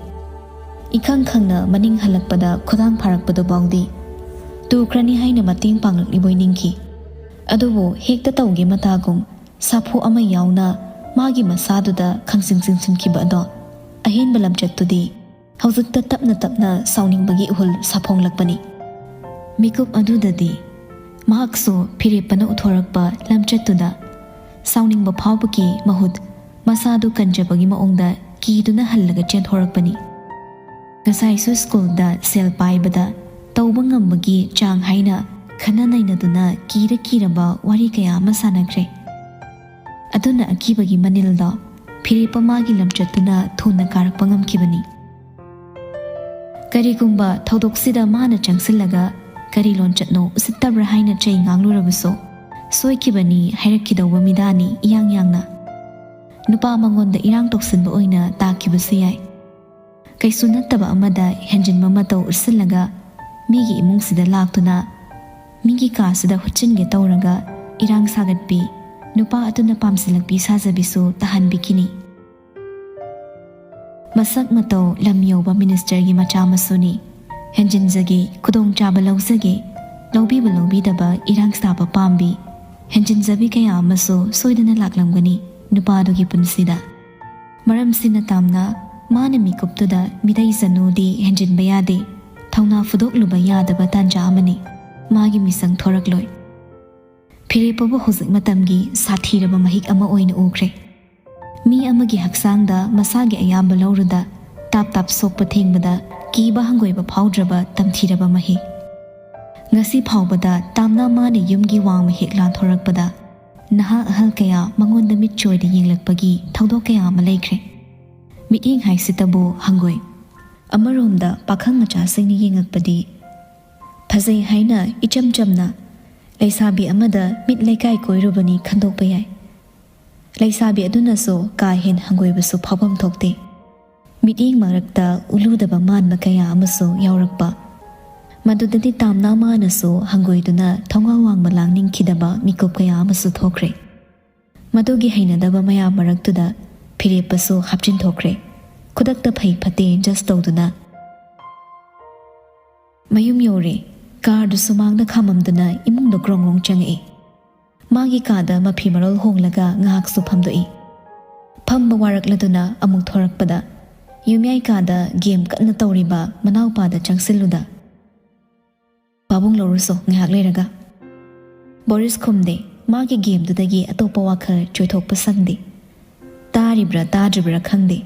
ꯏꯈꯪ ꯈꯪꯅ ꯃꯅꯤꯡ ꯍꯜꯂꯛꯄꯗ ꯈꯨꯗꯥꯡ ꯐꯥꯔꯛꯄꯗꯨꯐꯥꯎꯗꯤ ꯇꯨꯈ꯭ꯔꯅꯤ ꯍꯥꯏꯅ ꯃꯇꯦꯡ ꯄꯥꯡꯂꯛꯂꯤꯕꯣꯏ ꯅꯤꯡꯈꯤ꯫ ꯑꯗꯨꯕꯨ ꯍꯦꯛꯇ ꯇꯧꯒꯦ ꯃꯇꯥꯒꯨꯝ ꯁꯥꯐꯨ ꯑꯃ ꯌꯥꯎꯅ ꯃꯥꯒꯤ ꯃꯁꯥꯗꯨꯗ ꯈꯪꯁꯤꯡ ꯁꯤꯡꯁꯤꯟꯈꯤꯕ ꯑꯗꯣ ꯑꯍꯦꯟꯕ ꯂꯝꯆꯠꯇꯨꯗꯤ ꯍꯧꯖꯤꯛꯇ ꯇꯞꯅ ꯇꯞꯅ ꯁꯥꯎꯅꯤꯡꯕꯒꯤ ꯏꯍꯨꯜ ꯁꯥꯐꯣꯡꯂꯛꯄꯅꯤ꯫ ꯃꯤꯀꯨꯞ ꯑꯗꯨꯗꯗꯤ ꯃꯍꯥꯛꯁꯨ ꯐꯤꯔꯦꯞꯄꯅ ꯎꯠꯊꯣꯔꯛꯄ ꯂꯝꯆꯠꯇꯨꯗ ꯁꯥꯎꯅꯤꯡꯕ ꯐꯥꯎꯕꯒꯤ ꯃꯍꯨꯠ ꯃꯁꯥꯗꯨ ꯀꯟꯖꯕꯒꯤ ꯃꯑꯣꯡꯗ ꯀꯤꯗꯨꯅ ꯍꯜꯂꯒ ꯆꯦꯟꯊꯣꯔꯛꯄꯅꯤ꯫ ꯉꯁꯥꯏꯁꯨ ꯁ꯭ꯀꯨꯜꯗ ꯁꯦꯜ ꯄꯥꯏꯕꯗ ꯇꯧꯕ ꯉꯝꯕꯒꯤ ꯆꯥꯡ ꯍꯥꯏꯅ ꯈꯟꯅ ꯅꯩꯅꯗꯨꯅ ꯀꯤꯔ ꯀꯤꯔꯕ ꯋꯥꯔꯤ ꯀꯌꯥ ꯑꯃ ꯁꯥꯟꯅꯈ꯭ꯔꯦ꯫ ꯑꯗꯨꯅ ꯑꯀꯤꯕꯒꯤ ꯃꯅꯤꯜꯗꯣ ꯐꯤꯔꯦꯞꯄ ꯃꯥꯒꯤ ꯂꯝꯆꯠꯇꯨꯅ ꯊꯨꯅ ꯀꯥꯔꯛꯄ ꯉꯝꯈꯤꯕꯅꯤ꯫ ꯀꯔꯤꯒꯨꯝꯕ ꯊꯧꯗꯣꯛꯁꯤꯗ ꯃꯥꯅ ꯆꯪꯁꯤꯜꯂꯒ ꯀꯔꯤ ꯂꯣꯟꯆꯠꯅꯣ ꯎꯁꯤꯠꯇꯕ꯭ꯔꯥ ꯍꯥꯏꯅ ꯆꯩ ꯉꯥꯡꯂꯨꯔꯕꯁꯨ ꯁꯣꯏꯈꯤꯕꯅꯤ ꯍꯥꯏꯔꯛꯈꯤꯗꯧꯕ ꯃꯤꯗꯥꯅꯤ ꯏꯌꯥꯡ ꯌꯥꯡꯅ꯫ ꯅꯨꯄꯥ ꯃꯉꯣꯟꯗ ꯏꯔꯥꯡ ꯇꯧꯁꯤꯟꯕ ꯑꯣꯏꯅ ꯇꯥꯈꯤꯕꯁꯨ ꯌꯥꯏ꯫ ꯀꯩꯁꯨ ꯅꯠꯇꯕ ꯑꯃꯗ ꯍꯦꯟꯖꯤꯟꯕ ꯃꯇꯧ ꯎꯠꯁꯤꯜꯂꯒ ꯃꯤꯒꯤ ꯏꯃꯨꯡꯁꯤꯗ ꯂꯥꯛꯇꯨꯅ ꯃꯤꯒꯤ ꯀꯥꯁꯤꯗ ꯍꯨꯠꯆꯤꯟꯒꯦ ꯇꯧꯔꯒ ꯏꯔꯥꯡ ꯁꯥꯒꯠꯄꯤ, ꯅꯨꯄꯥ ꯑꯗꯨꯅ ꯄꯥꯝꯁꯤꯜꯂꯛꯄꯤ ꯁꯥꯖꯕꯤꯁꯨ ꯇꯥꯍꯟꯕꯤꯈꯤꯅꯤ꯫ ꯃꯁꯛ ꯃꯇꯧ ꯂꯝ ꯌꯧꯕ ꯃꯤꯅꯤꯁꯇꯔꯒꯤ ꯃꯆꯥ ꯃꯁꯨꯅꯤ꯫ ꯍꯦꯟꯖꯤꯟꯖꯒꯦ, ꯈꯨꯗꯣꯡꯆꯥꯕ ꯂꯧꯖꯒꯦ, ꯂꯧꯕꯤꯕ ꯂꯧꯕꯤꯗꯕ ꯏꯔꯥꯡ ꯁꯥꯕ ꯄꯥꯝꯕꯤ, ꯍꯦꯟꯖꯤꯟꯖꯕꯤ ꯀꯌꯥ ꯑꯃꯁꯨ ꯁꯣꯏꯗꯅ ꯂꯥꯛꯂꯝꯒꯅꯤ ꯅꯨꯄꯥꯗꯨꯒꯤ ꯄꯨꯟꯁꯤꯗ꯫ ꯃꯔꯝꯁꯤꯅ ꯇꯥꯝꯅ ꯃꯥꯅ ꯃꯤꯀꯨꯞꯇꯨꯗ ꯃꯤꯇꯩ ꯆꯅꯨꯗꯤ ꯍꯦꯟꯖꯤꯟꯕ ꯌꯥꯗꯦ, ꯊꯧꯅꯥ ꯐꯨꯗꯣꯛꯂꯨꯕ ꯌꯥꯗꯕ ꯇꯥꯟꯖꯥ ꯑꯃꯅꯤ꯫ ꯃꯥꯒꯤ ꯃꯤꯁꯪ ꯊꯣꯔꯛꯂꯣꯏ꯫ ꯐꯤꯔꯦꯞꯄꯕꯨ ꯍꯧꯖꯤꯛ ꯃꯇꯝꯒꯤ ꯁꯥꯊꯤꯔꯕ ꯃꯍꯤꯛ ꯑꯃ ꯑꯣꯏꯅ ꯎꯈ꯭ꯔꯦ꯫ ꯃꯤ ꯑꯃꯒꯤ ꯍꯛꯆꯥꯡꯗ ꯃꯁꯥꯒꯤ ꯑꯌꯥꯝꯕ ꯂꯧꯔꯨꯗ ꯇꯥꯞ ꯇꯥꯞ ꯁꯣꯛꯄ ꯊꯦꯡꯕꯗ ꯀꯤꯕ ꯍꯪꯒꯣꯏꯕ ꯐꯥꯎꯗ꯭ꯔꯕ ꯇꯝꯊꯤꯔꯕ ꯃꯍꯤ꯫ ꯉꯁꯤ ꯐꯥꯎꯕꯗ ꯇꯥꯝꯅ ꯃꯥꯅ ꯌꯨꯝꯒꯤ ꯋꯥꯡꯃ ꯍꯦꯛ ꯂꯥꯟꯊꯣꯔꯛꯄꯗ ꯅꯍꯥ ꯑꯍꯜ ꯀꯌꯥ ꯃꯉꯣꯟꯗ ꯃꯤꯠ ꯆꯣꯏꯗ ꯌꯦꯡꯂꯛꯄꯒꯤ ꯊꯧꯗꯣꯛ ꯀꯌꯥ ꯑꯃ ꯂꯩꯈ꯭ꯔꯦ꯫ ꯃꯤꯠꯌꯦꯡ ꯍꯥꯏꯁꯤꯇꯕꯨ ꯍꯪꯒꯣꯏ꯫ ꯑꯃꯔꯣꯝꯗ ꯄꯥꯈꯪ ꯃꯆꯥꯁꯤꯡꯅ ꯌꯦꯡꯉꯛꯄꯗꯤ ꯐꯖꯩ ꯍꯥꯏꯅ ꯏꯆꯝ ꯆꯝꯅ ꯂꯩꯁꯥꯕꯤ ꯑꯃꯗ ꯃꯤꯠ ꯂꯩꯀꯥꯏ ꯀꯣꯏꯔꯨꯕꯅꯤ ꯈꯟꯗꯣꯛꯄ ꯌꯥꯏ꯫ ꯂꯩꯁꯥꯕꯤ ꯑꯗꯨꯅꯁꯨ ꯀꯥ ꯍꯦꯟꯅ ꯍꯪꯒꯣꯏꯕꯁꯨ ꯐꯥꯎꯐꯝ ꯊꯣꯛꯇꯦ꯫ ꯃꯤꯠꯌꯦꯡ ꯃꯔꯛꯇ ꯎꯂꯨꯗꯕ ꯃꯥꯟꯕ ꯀꯌꯥ ꯑꯃꯁꯨ ꯌꯥꯎꯔꯛꯄ꯫ ꯃꯗꯨꯗꯗꯤ ꯇꯥꯝꯅ ꯃꯥꯅꯁꯨ ꯍꯪꯒꯣꯏꯗꯨꯅ ꯊꯣꯡꯒꯥꯜ ꯋꯥꯡꯃ ꯂꯥꯡꯅꯤꯡꯈꯤꯗꯕ ꯃꯤꯀꯨꯞ ꯀꯌꯥ ꯑꯃꯁꯨ ꯊꯣꯛꯈ꯭ꯔꯦ꯫ ꯃꯗꯨꯒꯤ ꯍꯩꯅꯗꯕ ꯃꯌꯥꯝ ꯃꯔꯛꯇꯨꯗ ꯐꯤꯔꯦꯞꯄꯁꯨ ꯍꯥꯞꯆꯤꯟꯊꯣꯛꯈ꯭ꯔꯦ꯫ ꯈꯨꯗꯛꯇ ꯐꯩ ꯐꯠꯇꯦ ꯖꯁ ꯇꯧꯗꯨꯅ꯫ ꯃꯌꯨꯝ ꯌꯧꯔꯦ꯫ ꯀꯥꯔꯗꯨ ꯁꯨꯃꯥꯡꯗ ꯈꯥꯝꯃꯝꯗꯨꯅ ꯏꯃꯨꯡꯗ ꯒ꯭ꯔꯣꯡ ꯒ꯭ꯔꯣꯡ ꯆꯪꯉꯛꯏ꯫ ꯃꯥꯒꯤ ꯀꯥꯗ ꯃꯐꯤ ꯃꯔꯣꯜ ꯍꯣꯡꯂꯒ ꯉꯥꯏꯍꯥꯛꯁꯨ ꯐꯝꯗꯣꯛꯏ꯫ ꯐꯝꯕ ꯋꯥꯔꯛꯂꯗꯨꯅ ꯑꯃꯨꯛ ꯊꯣꯔꯛꯄꯗ ꯌꯨꯝꯌꯥꯏ ꯀꯥꯗ ꯒꯦꯝ ꯀꯟꯅ ꯇꯧꯔꯤꯕ ꯃꯅꯥꯎꯄꯥꯗ ꯆꯪꯁꯤꯜꯂꯨꯗ꯫ "ꯄꯥꯕꯨꯡ ꯂꯧꯔꯨꯁꯣ ꯉꯥꯏꯍꯥꯛ ꯂꯩꯔꯒ꯫" ꯕꯣꯔꯤꯁ ꯈꯨꯝꯗꯦ꯫ ꯃꯥꯒꯤ ꯒꯦꯝꯗꯨꯗꯒꯤ ꯑꯇꯣꯞꯄ ꯋꯥꯈꯜ ꯆꯣꯏꯊꯣꯛꯄ ꯁꯪꯗꯦ꯫ ꯇꯥꯔꯤꯕ꯭ꯔꯥ ꯇꯥꯗ꯭ꯔꯤꯕ꯭ꯔꯥ ꯈꯪꯗꯦ꯫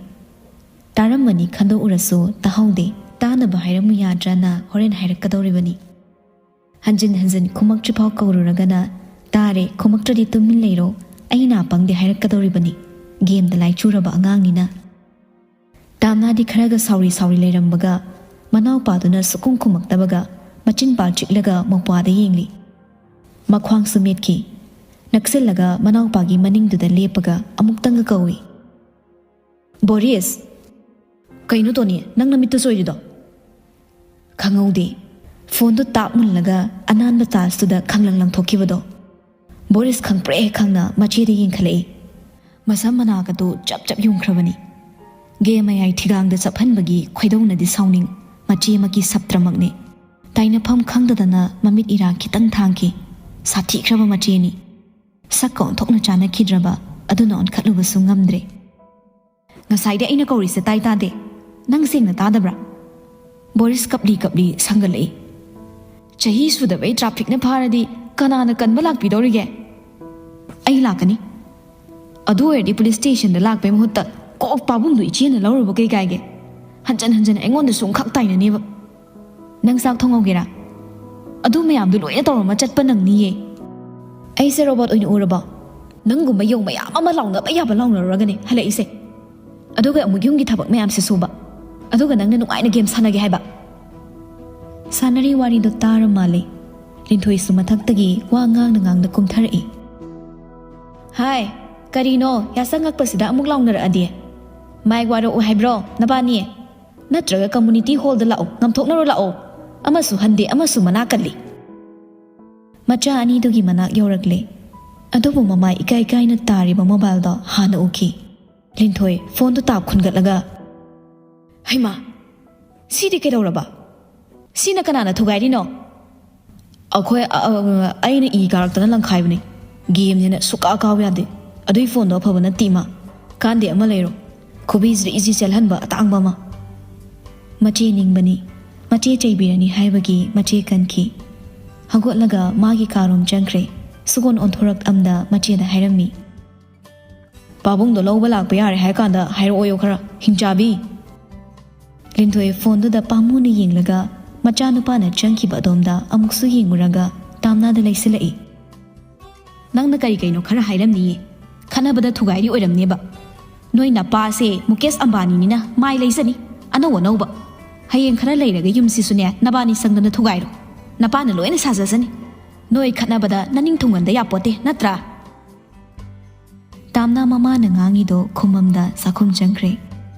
ꯇꯥꯔꯝꯃꯅꯤ ꯈꯟꯗꯣꯛꯎꯔꯁꯨ ꯇꯥꯍꯧꯗꯦ꯫ ꯇꯥꯅꯕ ꯍꯥꯏꯔꯝꯃꯨ ꯌꯥꯗ꯭ꯔꯅ ꯍꯣꯔꯦꯟ ꯍꯥꯏꯔꯛꯀꯗꯧꯔꯤꯕꯅꯤ꯫ ꯍꯟꯖꯤꯟ ꯍꯟꯖꯤꯟ ꯈꯨꯝꯃꯛꯇ꯭ꯔꯤꯐꯥꯎ ꯀꯧꯔꯨꯔꯒꯅ "ꯇꯥꯔꯦ, ꯈꯨꯝꯃꯛꯇ꯭ꯔꯗꯤ ꯇꯨꯃꯤꯟ ꯂꯩꯔꯣ, ꯑꯩ ꯅꯥ ꯄꯪꯗꯦ" ꯍꯥꯏꯔꯛꯀꯗꯧꯔꯤꯕꯅꯤ꯫ ꯒꯦꯝꯗ ꯂꯥꯏꯆꯨꯔꯕ ꯑꯉꯥꯡꯅꯤꯅ꯫ ꯇꯥꯝꯅꯥꯗꯤ ꯈꯔꯒ ꯁꯥꯎꯔꯤ ꯁꯥꯎꯔꯤ ꯂꯩꯔꯝꯕꯒ, ꯃꯅꯥꯎꯄꯥꯗꯨꯅ ꯁꯨꯛꯈꯨꯝ ꯈꯨꯝꯃꯛꯇꯕꯒ ꯃꯆꯤꯟ ꯄꯥꯜ ꯆꯤꯛꯂꯒ ꯃꯧꯄ꯭ꯋꯥꯗ ꯌꯦꯡꯂꯤ꯫ ꯃꯈ꯭ꯋꯥꯡꯁꯨ ꯃꯦꯠꯈꯤ꯫ ꯅꯛꯁꯤꯜꯂꯒ ꯃꯅꯥꯎꯄꯥꯒꯤ ꯃꯅꯤꯡꯗꯨꯗ ꯂꯦꯞꯄꯒ ꯑꯃꯨꯛꯇꯪꯒ ꯀꯧꯏ, "ꯕꯣꯔꯤꯁ!" "ꯀꯩꯅꯣ ꯇꯣꯅꯤ, ꯅꯪ ꯅꯃꯤꯠꯇꯨ ꯁꯣꯏꯔꯤꯗꯣ?" ꯈꯪꯍꯧꯗꯦ꯫ ꯐꯣꯟꯗꯨ ꯇꯥꯞ ꯃꯨꯜꯂꯒ ꯑꯅꯥꯟꯕ ꯇꯥꯏꯜꯁꯇꯨꯗ ꯈꯪꯂꯪ ꯂꯪꯊꯣꯛꯈꯤꯕꯗꯣ꯫ ꯕꯣꯔꯤꯁ ꯈꯪꯄ꯭ꯔꯦꯛ ꯈꯪꯅ ꯃꯆꯦꯗ ꯌꯦꯡꯈꯠꯂꯛꯏ꯫ ꯃꯁꯝ ꯃꯅꯥꯒꯗꯨ ꯆꯞ ꯆꯞ ꯌꯨꯡꯈ꯭ꯔꯕꯅꯤ꯫ ꯒꯦ ꯃꯌꯥꯏ ꯊꯤꯒꯥꯡꯗ ꯆꯞꯍꯟꯕꯒꯤ ꯈꯣꯏꯗꯧꯅꯗꯤ ꯁꯥꯎꯅꯤꯡ, ꯃꯆꯦꯃꯛꯀꯤ ꯁꯞꯇ꯭ꯔꯃꯛꯅꯤ꯫ ꯇꯥꯏꯅꯐꯝ ꯈꯪꯗꯗꯅ ꯃꯃꯤꯠ ꯏꯔꯥ ꯈꯤꯇꯪ ꯊꯥꯡꯈꯤ꯫ ꯁꯥꯊꯤꯈ꯭ꯔꯕ ꯃꯆꯦꯅꯤ꯫ ꯁꯛꯀ ꯑꯣꯟꯊꯣꯛꯅ ꯆꯥꯟꯅꯈꯤꯗ꯭ꯔꯕ ꯑꯗꯨꯅ ꯑꯣꯟꯈꯠꯂꯨꯕꯁꯨ ꯉꯝꯗ꯭ꯔꯦ꯫ "ꯉꯁꯥꯏꯗꯤ ꯑꯩꯅ ꯀꯧꯔꯤꯁꯦ ꯇꯥꯏ ꯇꯥꯗꯦ꯫ ꯅꯪ ꯁꯦꯡꯅ ꯇꯥꯗꯕ꯭ꯔꯥ?" ꯕꯣꯔꯤꯁ ꯀꯞꯂꯤ ꯀꯞꯂꯤ ꯁꯪꯒꯠꯂꯛꯏ꯫ "ꯆꯍꯤ ꯁꯨꯗꯕꯩ ꯇ꯭ꯔꯥꯐꯤꯛꯅ ꯐꯥꯔꯗꯤ ꯀꯅꯥꯅ ꯀꯟꯕ ꯂꯥꯛꯄꯤꯗꯧꯔꯤꯒꯦ? ꯑꯩ ꯂꯥꯛꯀꯅꯤ꯫ ꯑꯗꯨ ꯑꯣꯏꯔꯗꯤ ꯄꯨꯂꯤꯁ ꯁ꯭ꯇꯦꯁꯟꯗ ꯂꯥꯛꯄꯩ ꯃꯍꯨꯠꯇ ꯀꯣꯛ ꯄꯥꯕꯨꯡꯗꯨ ꯏꯆꯦꯅ ꯂꯧꯔꯨꯕ ꯀꯩ ꯀꯥꯏꯒꯦ? ꯍꯟꯖꯟ ꯍꯟꯖꯟ ꯑꯩꯉꯣꯟꯗ ꯁꯨꯝ ꯈꯛ ꯇꯥꯏꯅꯅꯦꯕ꯫ ꯅꯪ ꯆꯥꯛ ꯊꯣꯡꯍꯧꯒꯦꯔꯥ? ꯑꯗꯨ ꯃꯌꯥꯝꯗꯨ ꯂꯣꯏꯅ ꯇꯧꯔꯝꯃ ꯆꯠꯄ ꯅꯪꯅꯤꯌꯦ꯫ ꯑꯩꯁꯦ ꯔꯣꯕꯣꯠ ꯑꯣꯏꯅ ꯎꯔꯕꯣ? ꯅꯪꯒꯨꯝꯕ ꯌꯣꯡ ꯃꯌꯥꯝ ꯑꯃ ꯂꯥꯎꯅꯕ ꯌꯥꯕ ꯂꯥꯎꯅꯔꯨꯔꯒꯅꯦ ꯍꯜꯂꯛꯏꯁꯦ꯫ ꯑꯗꯨꯒ ꯑꯃꯨꯛ ꯌꯨꯝꯒꯤ ꯊꯕꯛ ꯃꯌꯥꯝꯁꯦ ꯁꯨꯕ꯫ ꯑꯗꯨꯒ ꯅꯪꯅ ꯅꯨꯡꯉꯥꯏꯅ ꯒꯦꯝ ꯁꯥꯟꯅꯒꯦ ꯍꯥꯏꯕ?" ꯁꯥꯟꯅꯔꯤ ꯋꯥꯔꯤꯗꯣ ꯇꯥꯔ ꯃꯥꯜꯂꯦ꯫ ꯂꯤꯟꯊꯣꯏꯁꯨ ꯃꯊꯛꯇꯒꯤ ꯋꯥ ꯉꯥꯡꯅ ꯉꯥꯡꯅ ꯀꯨꯝꯊꯔꯛꯏ꯫ "ꯍꯥꯏ, ꯀꯔꯤꯅꯣ ꯌꯥꯆꯪꯉꯛꯄꯁꯤꯗ ꯑꯃꯨꯛ ꯂꯥꯎꯅꯔꯛꯑꯗꯤ? ꯃꯥꯏꯛ ꯋꯥꯔꯛꯎ ꯍꯥꯏꯕ꯭ꯔꯣ ꯅꯕꯥꯅꯤ? ꯅꯠꯇ꯭ꯔꯒ ꯀꯝꯃꯨꯅꯤꯇꯤ ꯍꯣꯜꯗ ꯂꯥꯛꯑꯣ, ꯉꯝꯊꯣꯛꯅꯔꯣ ꯂꯥꯛꯑꯣ꯫ ꯑꯃꯁꯨ ꯍꯟꯗꯦ, ꯑꯃꯁꯨ ꯃꯅꯥ ꯀꯜꯂꯤ꯫" ꯃꯆꯥ ꯑꯅꯤꯗꯨꯒꯤ ꯃꯅꯥꯛ ꯌꯧꯔꯛꯂꯦ꯫ ꯑꯗꯨꯕꯨ ꯃꯃꯥꯏ ꯏꯀꯥꯏ ꯀꯥꯏꯅ ꯇꯥꯔꯤꯕ ꯃꯣꯕꯥꯏꯜꯗꯣ ꯍꯥꯟꯅ ꯎꯈꯤ꯫ ꯂꯤꯟꯊꯣꯏ ꯐꯣꯟꯗꯨ ꯇꯥꯞ ꯈꯨꯟꯒꯠꯂꯒ, ꯍꯩꯃꯥ, ꯁꯤꯗꯤ ꯀꯩꯗꯧꯔꯕ? ꯁꯤꯅ ꯀꯅꯥꯅ ꯊꯨꯒꯥꯏꯔꯤꯅꯣ? ꯑꯩꯈꯣꯏ ꯑ, ꯑ, ꯑꯩꯅ ꯏ ꯀꯥꯔꯛꯇꯅ ꯂꯪꯈꯥꯏꯕꯅꯦ꯫ ꯒꯦꯝꯅꯦꯅ ꯁꯨꯛꯀꯥ ꯀꯥꯎ ꯌꯥꯗꯦ꯫ ꯑꯗꯨꯏ ꯐꯣꯟꯗꯣ ꯑꯐꯕ ꯅꯠꯇꯦ ꯏꯃꯥ꯫ ꯀꯥꯟꯗꯦ ꯑꯃ ꯂꯩꯔꯣ꯫ ꯈꯨꯕꯤ ꯖ꯭ꯔꯤ ꯖ꯭ꯔꯤ ꯆꯦꯜꯍꯟꯕ ꯑꯇꯥꯡꯕ ꯑꯃ꯫ ꯃꯆꯦ ꯅꯤꯡꯕꯅꯤ꯫ ꯃꯆꯦ ꯆꯩꯕꯤꯔꯅꯤ ꯍꯥꯏꯕꯒꯤ ꯃꯆꯦ ꯀꯟꯈꯤ꯫ ꯍꯧꯒꯠꯂꯒ ꯃꯥꯒꯤ ꯀꯥꯔꯣꯝ ꯆꯪꯈ꯭ꯔꯦ꯫ ꯁꯨꯒꯣꯟ ꯑꯣꯟꯊꯣꯔꯛꯑꯝꯗ ꯃꯆꯦꯗ ꯍꯥꯏꯔꯝꯃꯤ꯫ ꯄꯥꯕꯨꯡꯗꯣ ꯂꯧꯕ ꯂꯥꯛꯄ ꯌꯥꯔꯦ ꯍꯥꯏ ꯀꯥꯟꯗ ꯍꯥꯏꯔꯛꯑꯣꯌꯣ ꯈꯔ, ꯍꯤꯡꯆꯥꯕꯤ꯫ ꯂꯤꯟꯊꯣꯏ ꯐꯣꯟꯗꯨꯗ ꯄꯥꯝꯃꯨꯅ ꯌꯦꯡꯂꯒ ꯃꯆꯥꯅꯨꯄꯥꯅ ꯆꯪꯈꯤꯕ ꯑꯗꯣꯝꯗ ꯑꯃꯨꯛꯁꯨ ꯌꯦꯡꯉꯨꯔꯒ ꯇꯥꯝꯅꯥꯗ ꯂꯩꯁꯤꯜꯂꯛꯏ꯫ ꯅꯪꯅ ꯀꯔꯤ ꯀꯩꯅꯣ ꯈꯔ ꯍꯥꯏꯔꯝꯅꯤꯌꯦ꯫ ꯈꯠꯅꯕꯗ ꯊꯨꯒꯥꯏꯔꯤ ꯑꯣꯏꯔꯝꯅꯦꯕ꯫ ꯅꯣꯏ ꯅꯄꯥꯁꯦ ꯃꯨꯀꯦꯁ ꯑꯝꯕꯥꯅꯤꯅꯤꯅ ꯃꯥꯏ ꯂꯩꯖꯅꯤ꯫ ꯑꯅꯧ ꯑꯅꯧꯕ꯫ ꯍꯌꯦꯡ ꯈꯔ ꯂꯩꯔꯒ ꯌꯨꯝꯁꯤꯁꯨꯅꯦ ꯅꯕꯥꯅꯤ ꯁꯪꯗꯅ ꯊꯨꯒꯥꯏꯔꯣ꯫ ꯅꯄꯥꯅ ꯂꯣꯏꯅ ꯁꯥꯖꯁꯅꯤ꯫ ꯅꯣꯏ ꯈꯠꯅꯕꯗ ꯅꯅꯤꯡ ꯊꯨꯡꯍꯟꯗ ꯌꯥꯄꯣꯠꯇꯦ, ꯅꯠꯇ꯭ꯔꯥ? ꯇꯥꯝꯅꯥ ꯃꯃꯥꯅ ꯉꯥꯡꯉꯤꯗꯣ ꯈꯨꯃꯝꯗ ꯆꯥꯛꯈꯨꯝ ꯆꯪꯈ꯭ꯔꯦ꯫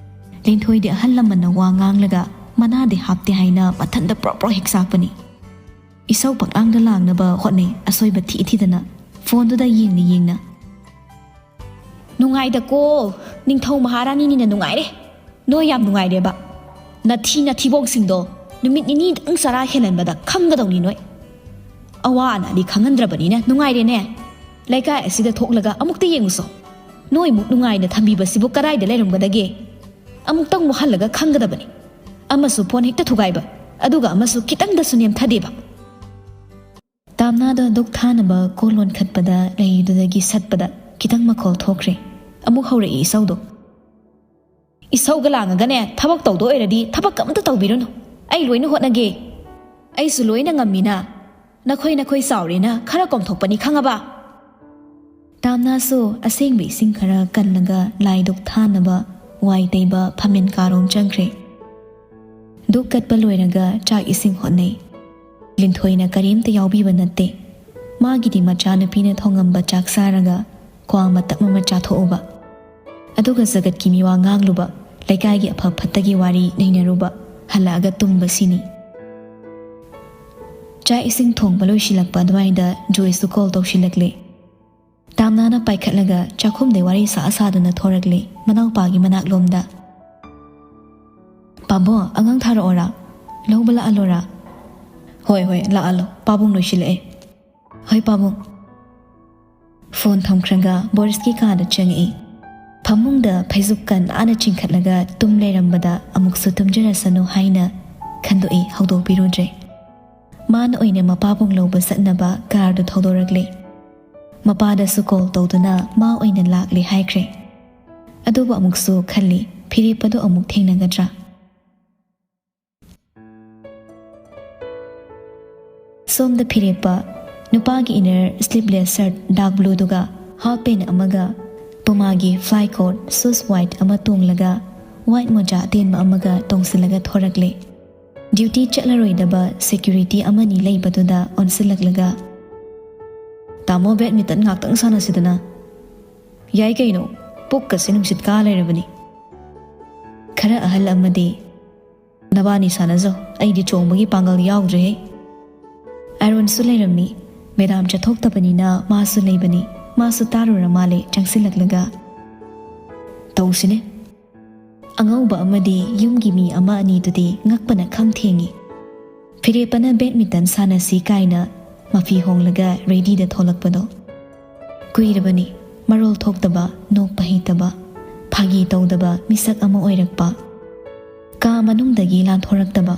ꯂꯤꯟꯊꯣꯏꯗꯤ ꯑꯍꯜ ꯂꯃꯟꯅ ꯋꯥ ꯉꯥꯡꯂꯒ ꯃꯅꯥꯗꯤ ꯍꯥꯞꯇꯦ ꯍꯥꯏꯅ ꯃꯊꯟꯇ ꯄ꯭ꯔꯣꯛ ꯄ꯭ꯔꯣꯛ ꯍꯦꯛ ꯆꯥꯛꯄꯅꯤ꯫ ꯏꯁꯧ ꯄꯛꯂꯥꯡꯗ ꯂꯥꯡꯅꯕ ꯍꯣꯠꯅꯩ ꯑꯁꯣꯏꯕ ꯊꯤ ꯊꯤꯗꯅ꯫ ꯐꯣꯟꯗꯨꯗ ꯌꯦꯡꯅ ꯌꯦꯡꯅ꯫ ꯅꯨꯡꯉꯥꯏꯗꯀꯣ, ꯅꯤꯡꯊꯧ ꯃꯍꯥꯔꯥꯅꯤꯅꯤꯅ ꯅꯨꯡꯉꯥꯏꯔꯦ꯫ ꯅꯣꯏ ꯌꯥꯝ ꯅꯨꯡꯉꯥꯏꯔꯦꯕ꯫ ꯅꯊꯤ ꯅꯊꯤꯕꯣꯡꯁꯤꯡꯗꯣ ꯅꯨꯃꯤꯠ ꯅꯤꯅꯤꯗꯪ ꯆꯔꯥ ꯍꯦꯜꯍꯟꯕꯗ ꯈꯪꯒꯗꯧꯅꯤ ꯅꯣꯏ꯫ ꯑꯋꯥ ꯑꯅꯥꯗꯤ ꯈꯪꯍꯟꯗ꯭ꯔꯕꯅꯤꯅ ꯅꯨꯡꯉꯥꯏꯔꯦꯅꯦ꯫ ꯂꯩꯀꯥꯏ ꯑꯁꯤꯗ ꯊꯣꯛꯂꯒ ꯑꯃꯨꯛꯇ ꯌꯦꯡꯉꯨꯁꯣ꯫ ꯅꯣꯏꯃꯨꯛ ꯅꯨꯡꯉꯥꯏꯅ ꯊꯝꯕꯤꯕꯁꯤꯕꯨ ꯀꯗꯥꯏꯗ ꯂꯩꯔꯝꯒꯗꯒꯦ? ꯑꯃꯨꯛꯇꯪ ꯃꯨꯛꯍꯜꯂꯒ ꯈꯪꯒꯗꯕꯅꯤ꯫ ꯑꯃꯁꯨ ꯐꯣꯟ ꯍꯦꯛꯇ ꯊꯨꯒꯥꯏꯕ, ꯑꯗꯨꯒ ꯑꯃꯁꯨ ꯈꯤꯇꯪꯗꯁꯨ ꯅꯦꯝꯊꯗꯦꯕ꯫ ꯇꯥꯝꯅꯥꯗ ꯗꯨꯛ ꯊꯥꯅꯕ ꯀꯣꯜ ꯂꯣꯟꯈꯠꯄꯗ ꯂꯩꯗꯨꯗꯒꯤ ꯁꯠꯄꯗ ꯈꯤꯇꯪ ꯃꯈꯣꯜ ꯊꯣꯛꯈ꯭ꯔꯦ꯫ ꯑꯃꯨꯛ ꯍꯧꯔꯛꯏ ꯏꯁꯧꯗꯣ꯫ ꯏꯁꯧꯒ ꯂꯥꯡꯉꯒꯅꯦ ꯊꯕꯛ ꯇꯧꯗꯣ ꯑꯣꯏꯔꯗꯤ ꯊꯕꯛ ꯑꯝꯇ ꯇꯧꯕꯤꯔꯨꯅꯨ꯫ ꯑꯩ ꯂꯣꯏꯅ ꯍꯣꯠꯅꯒꯦ꯫ ꯑꯩꯁꯨ ꯂꯣꯏꯅ ꯉꯝꯃꯤꯅ꯫ ꯅꯈꯣꯏ ꯅꯈꯣꯏ ꯆꯥꯎꯔꯦꯅ ꯈꯔ ꯀꯣꯝꯊꯣꯛꯄꯅꯤ, ꯈꯪꯉꯕ? ꯇꯥꯝꯅꯥꯁꯨ ꯑꯁꯦꯡꯕ ꯏꯁꯤꯡ ꯈꯔ ꯀꯜꯂꯒ ꯂꯥꯏꯗꯨꯛ ꯊꯥꯅꯕ ꯋꯥꯏ ꯇꯩꯕ ꯐꯝꯃꯦꯟ ꯀꯥꯔꯣꯝ ꯆꯪꯈ꯭ꯔꯦ꯫ ꯗꯨꯛ ꯀꯠꯄ ꯂꯣꯏꯔꯒ ꯆꯥꯛ ꯏꯁꯤꯡ ꯍꯣꯠꯅꯩ꯫ ꯂꯤꯟꯊꯣꯏꯅ ꯀꯔꯤꯝꯇ ꯌꯥꯎꯕꯤꯕ ꯅꯠꯇꯦ꯫ ꯃꯥꯒꯤꯗꯤ ꯃꯆꯥꯅꯨꯄꯤꯅ ꯊꯣꯡꯉꯝꯕ ꯆꯥꯛ ꯆꯥꯔꯒ ꯀ꯭ꯋꯥ ꯃꯇꯞ ꯑꯃ ꯆꯥꯊꯣꯛꯎꯕ, ꯑꯗꯨꯒ ꯖꯒꯠꯀꯤ ꯃꯤꯋꯥ ꯉꯥꯡꯂꯨꯕ, ꯂꯩꯀꯥꯏꯒꯤ ꯑꯐ ꯐꯠꯇꯒꯤ ꯋꯥꯔꯤ ꯅꯩꯅꯔꯨꯕ, ꯍꯜꯂꯛꯑꯒ ꯇꯨꯝꯕ ꯁꯤꯅꯤ꯫ ꯆꯥꯛ ꯏꯁꯤꯡ ꯊꯣꯡꯕ ꯂꯣꯏꯁꯤꯜꯂꯛꯄ ꯑꯗꯨꯋꯥꯏꯗ ꯖꯣꯏꯁꯁꯨ ꯀꯣꯜ ꯇꯧꯁꯤꯜꯂꯛꯂꯦ꯫ ꯇꯥꯝꯅꯥꯅ ꯄꯥꯏꯈꯠꯂꯒ ꯆꯥꯛꯈꯨꯝꯗꯩ ꯋꯥꯔꯤ ꯁꯥ ꯁꯥꯗꯨꯅ ꯊꯣꯔꯛꯂꯦ ꯃꯅꯥꯎꯄꯥꯒꯤ ꯃꯅꯥꯛꯂꯣꯝꯗ꯫ "ꯄꯥꯕꯨꯡ, ꯑꯉꯥꯡ ꯊꯥꯔꯛꯑꯣꯔꯥ? ꯂꯧꯕ ꯂꯥꯛꯍꯜꯂꯣꯔꯥ?" "ꯍꯣꯏ, ꯍꯣꯏ, ꯂꯥꯛꯍꯜꯂꯣ꯫ ꯄꯥꯕꯨꯡ ꯂꯣꯏꯁꯤꯜꯂꯛꯑꯦ꯫" "ꯍꯣꯏ, ꯄꯥꯕꯨꯡ꯫" ꯐꯣꯟ ꯊꯝꯈ꯭ꯔꯒ ꯕꯣꯔꯤꯁꯀꯤ ꯀꯥꯗ ꯆꯪꯉꯛꯏ꯫ ꯐꯃꯨꯡꯗ ꯐꯩꯖꯨꯞꯀ ꯅꯥꯟꯅ ꯆꯤꯡꯈꯠꯂꯒ ꯇꯨꯝ ꯂꯩꯔꯝꯕꯗ ꯑꯃꯨꯛꯁꯨ ꯇꯨꯝꯖꯔꯁꯅꯨ ꯍꯥꯏꯅ ꯈꯟꯗꯣꯛꯏ, ꯍꯧꯗꯣꯛꯄꯤꯔꯨꯗ꯭ꯔꯦ꯫ ꯃꯥꯅ ꯑꯣꯏꯅ ꯃꯄꯥꯕꯨꯡ ꯂꯧꯕ ꯆꯠꯅꯕ ꯀꯥꯔꯗꯨ ꯊꯧꯗꯣꯔꯛꯂꯦ꯫ ꯃꯄꯥꯗꯁꯨ ꯀꯣꯜ ꯇꯧꯗꯨꯅ ꯃꯥ ꯑꯣꯏꯅ ꯂꯥꯛꯂꯦ ꯍꯥꯏꯈ꯭ꯔꯦ꯫ ꯑꯗꯨꯕꯨ ꯑꯃꯨꯛꯁꯨ ꯈꯜꯂꯤ, ꯐꯤꯔꯦꯞꯄꯗꯣ ꯑꯃꯨꯛ ꯊꯦꯡꯅꯒꯗ꯭ꯔꯥ? ꯁꯣꯝꯗ ꯐꯤꯔꯦꯞꯄ ꯅꯨꯄꯥꯒꯤ ꯏꯅꯔ ꯁ꯭ꯂꯤꯞꯂꯦꯁ ꯁꯔꯠ ꯗꯥꯔꯛ ꯕ꯭ꯂꯨꯗꯨꯒ ꯍꯥꯐ ꯄꯦꯟ ꯑꯃꯒ ꯄꯨꯃꯥꯒꯤ ꯐ꯭ꯂꯥꯏ ꯀꯣꯠ ꯁꯨꯁ ꯋꯥꯏꯠ ꯑꯃ ꯇꯣꯡꯂꯒ ꯋꯥꯏꯠ ꯃꯣꯖꯥ ꯑꯇꯦꯟꯕ ꯑꯃꯒ ꯇꯣꯡꯁꯤꯜꯂꯒ ꯊꯣꯔꯛꯂꯦ꯫ ꯗ꯭ꯌꯨꯇꯤ ꯆꯠꯂꯔꯣꯏꯗꯕ ꯁꯦꯀ꯭ꯌꯨꯔꯤꯇꯤ ꯑꯃꯅꯤ ꯂꯩꯕꯗꯨꯗ ꯑꯣꯟꯁꯤꯜꯂꯛꯂꯒ, "ꯇꯥꯃꯣ, ꯕꯦꯗꯃꯤꯟꯇꯟ ꯉꯥꯛꯇꯪ ꯁꯥꯟꯅꯁꯤꯗꯅ?" "ꯌꯥꯏ ꯀꯩꯅꯣ, ꯄꯨꯛꯀꯁꯦ ꯅꯨꯡꯁꯤꯠ ꯀꯥ ꯂꯩꯔꯕꯅꯤ꯫" ꯈꯔ ꯑꯍꯜ ꯑꯃꯗꯤ, "ꯅꯕꯥꯅꯤ ꯁꯥꯟꯅꯖꯧ, ꯑꯩꯗꯤ ꯆꯣꯡꯕꯒꯤ ꯄꯥꯡꯒꯜ ꯌꯥꯎꯗ꯭ꯔꯦꯍꯦ꯫" ꯑꯥꯏꯔꯣꯟꯁꯨ ꯂꯩꯔꯝꯃꯤ꯫ ꯃꯦꯗꯥꯝ ꯆꯠꯊꯣꯛꯇꯕꯅꯤꯅ ꯃꯥꯁꯨ ꯂꯩꯕꯅꯤ꯫ ꯃꯥꯁꯨ ꯇꯥꯔꯨꯔ ꯃꯥꯜꯂꯦ ꯆꯪꯁꯤꯜꯂꯛꯂꯒ꯫ "ꯇꯧꯁꯤꯅꯦ꯫" ꯑꯉꯧꯕ ꯑꯃꯗꯤ ꯌꯨꯝꯒꯤ ꯃꯤ ꯑꯃ ꯑꯅꯤꯗꯨꯗꯤ ꯉꯛꯄꯅ ꯈꯝ ꯊꯦꯡꯉꯤ꯫ ꯐꯤꯔꯦꯞꯄꯅ ꯕꯦꯗꯃꯤꯟꯇꯟ ꯁꯥꯟꯅꯁꯤ ꯀꯥꯏꯅ ꯃꯐꯤ ꯍꯣꯡꯂꯒ ꯔꯦꯗꯤꯗ ꯊꯣꯛꯂꯛꯄꯗꯣ꯫ ꯀꯨꯏꯔꯕꯅꯤ ꯃꯔꯣꯜ ꯊꯣꯛꯇꯕ, ꯅꯣꯛꯄ ꯍꯩꯇꯕ, ꯐꯥꯒꯤ ꯇꯧꯗꯕ ꯃꯤꯁꯛ ꯑꯃ ꯑꯣꯏꯔꯛꯄ꯫ ꯀꯥ ꯃꯅꯨꯡꯗꯒꯤ ꯂꯥꯟꯊꯣꯔꯛꯇꯕ꯫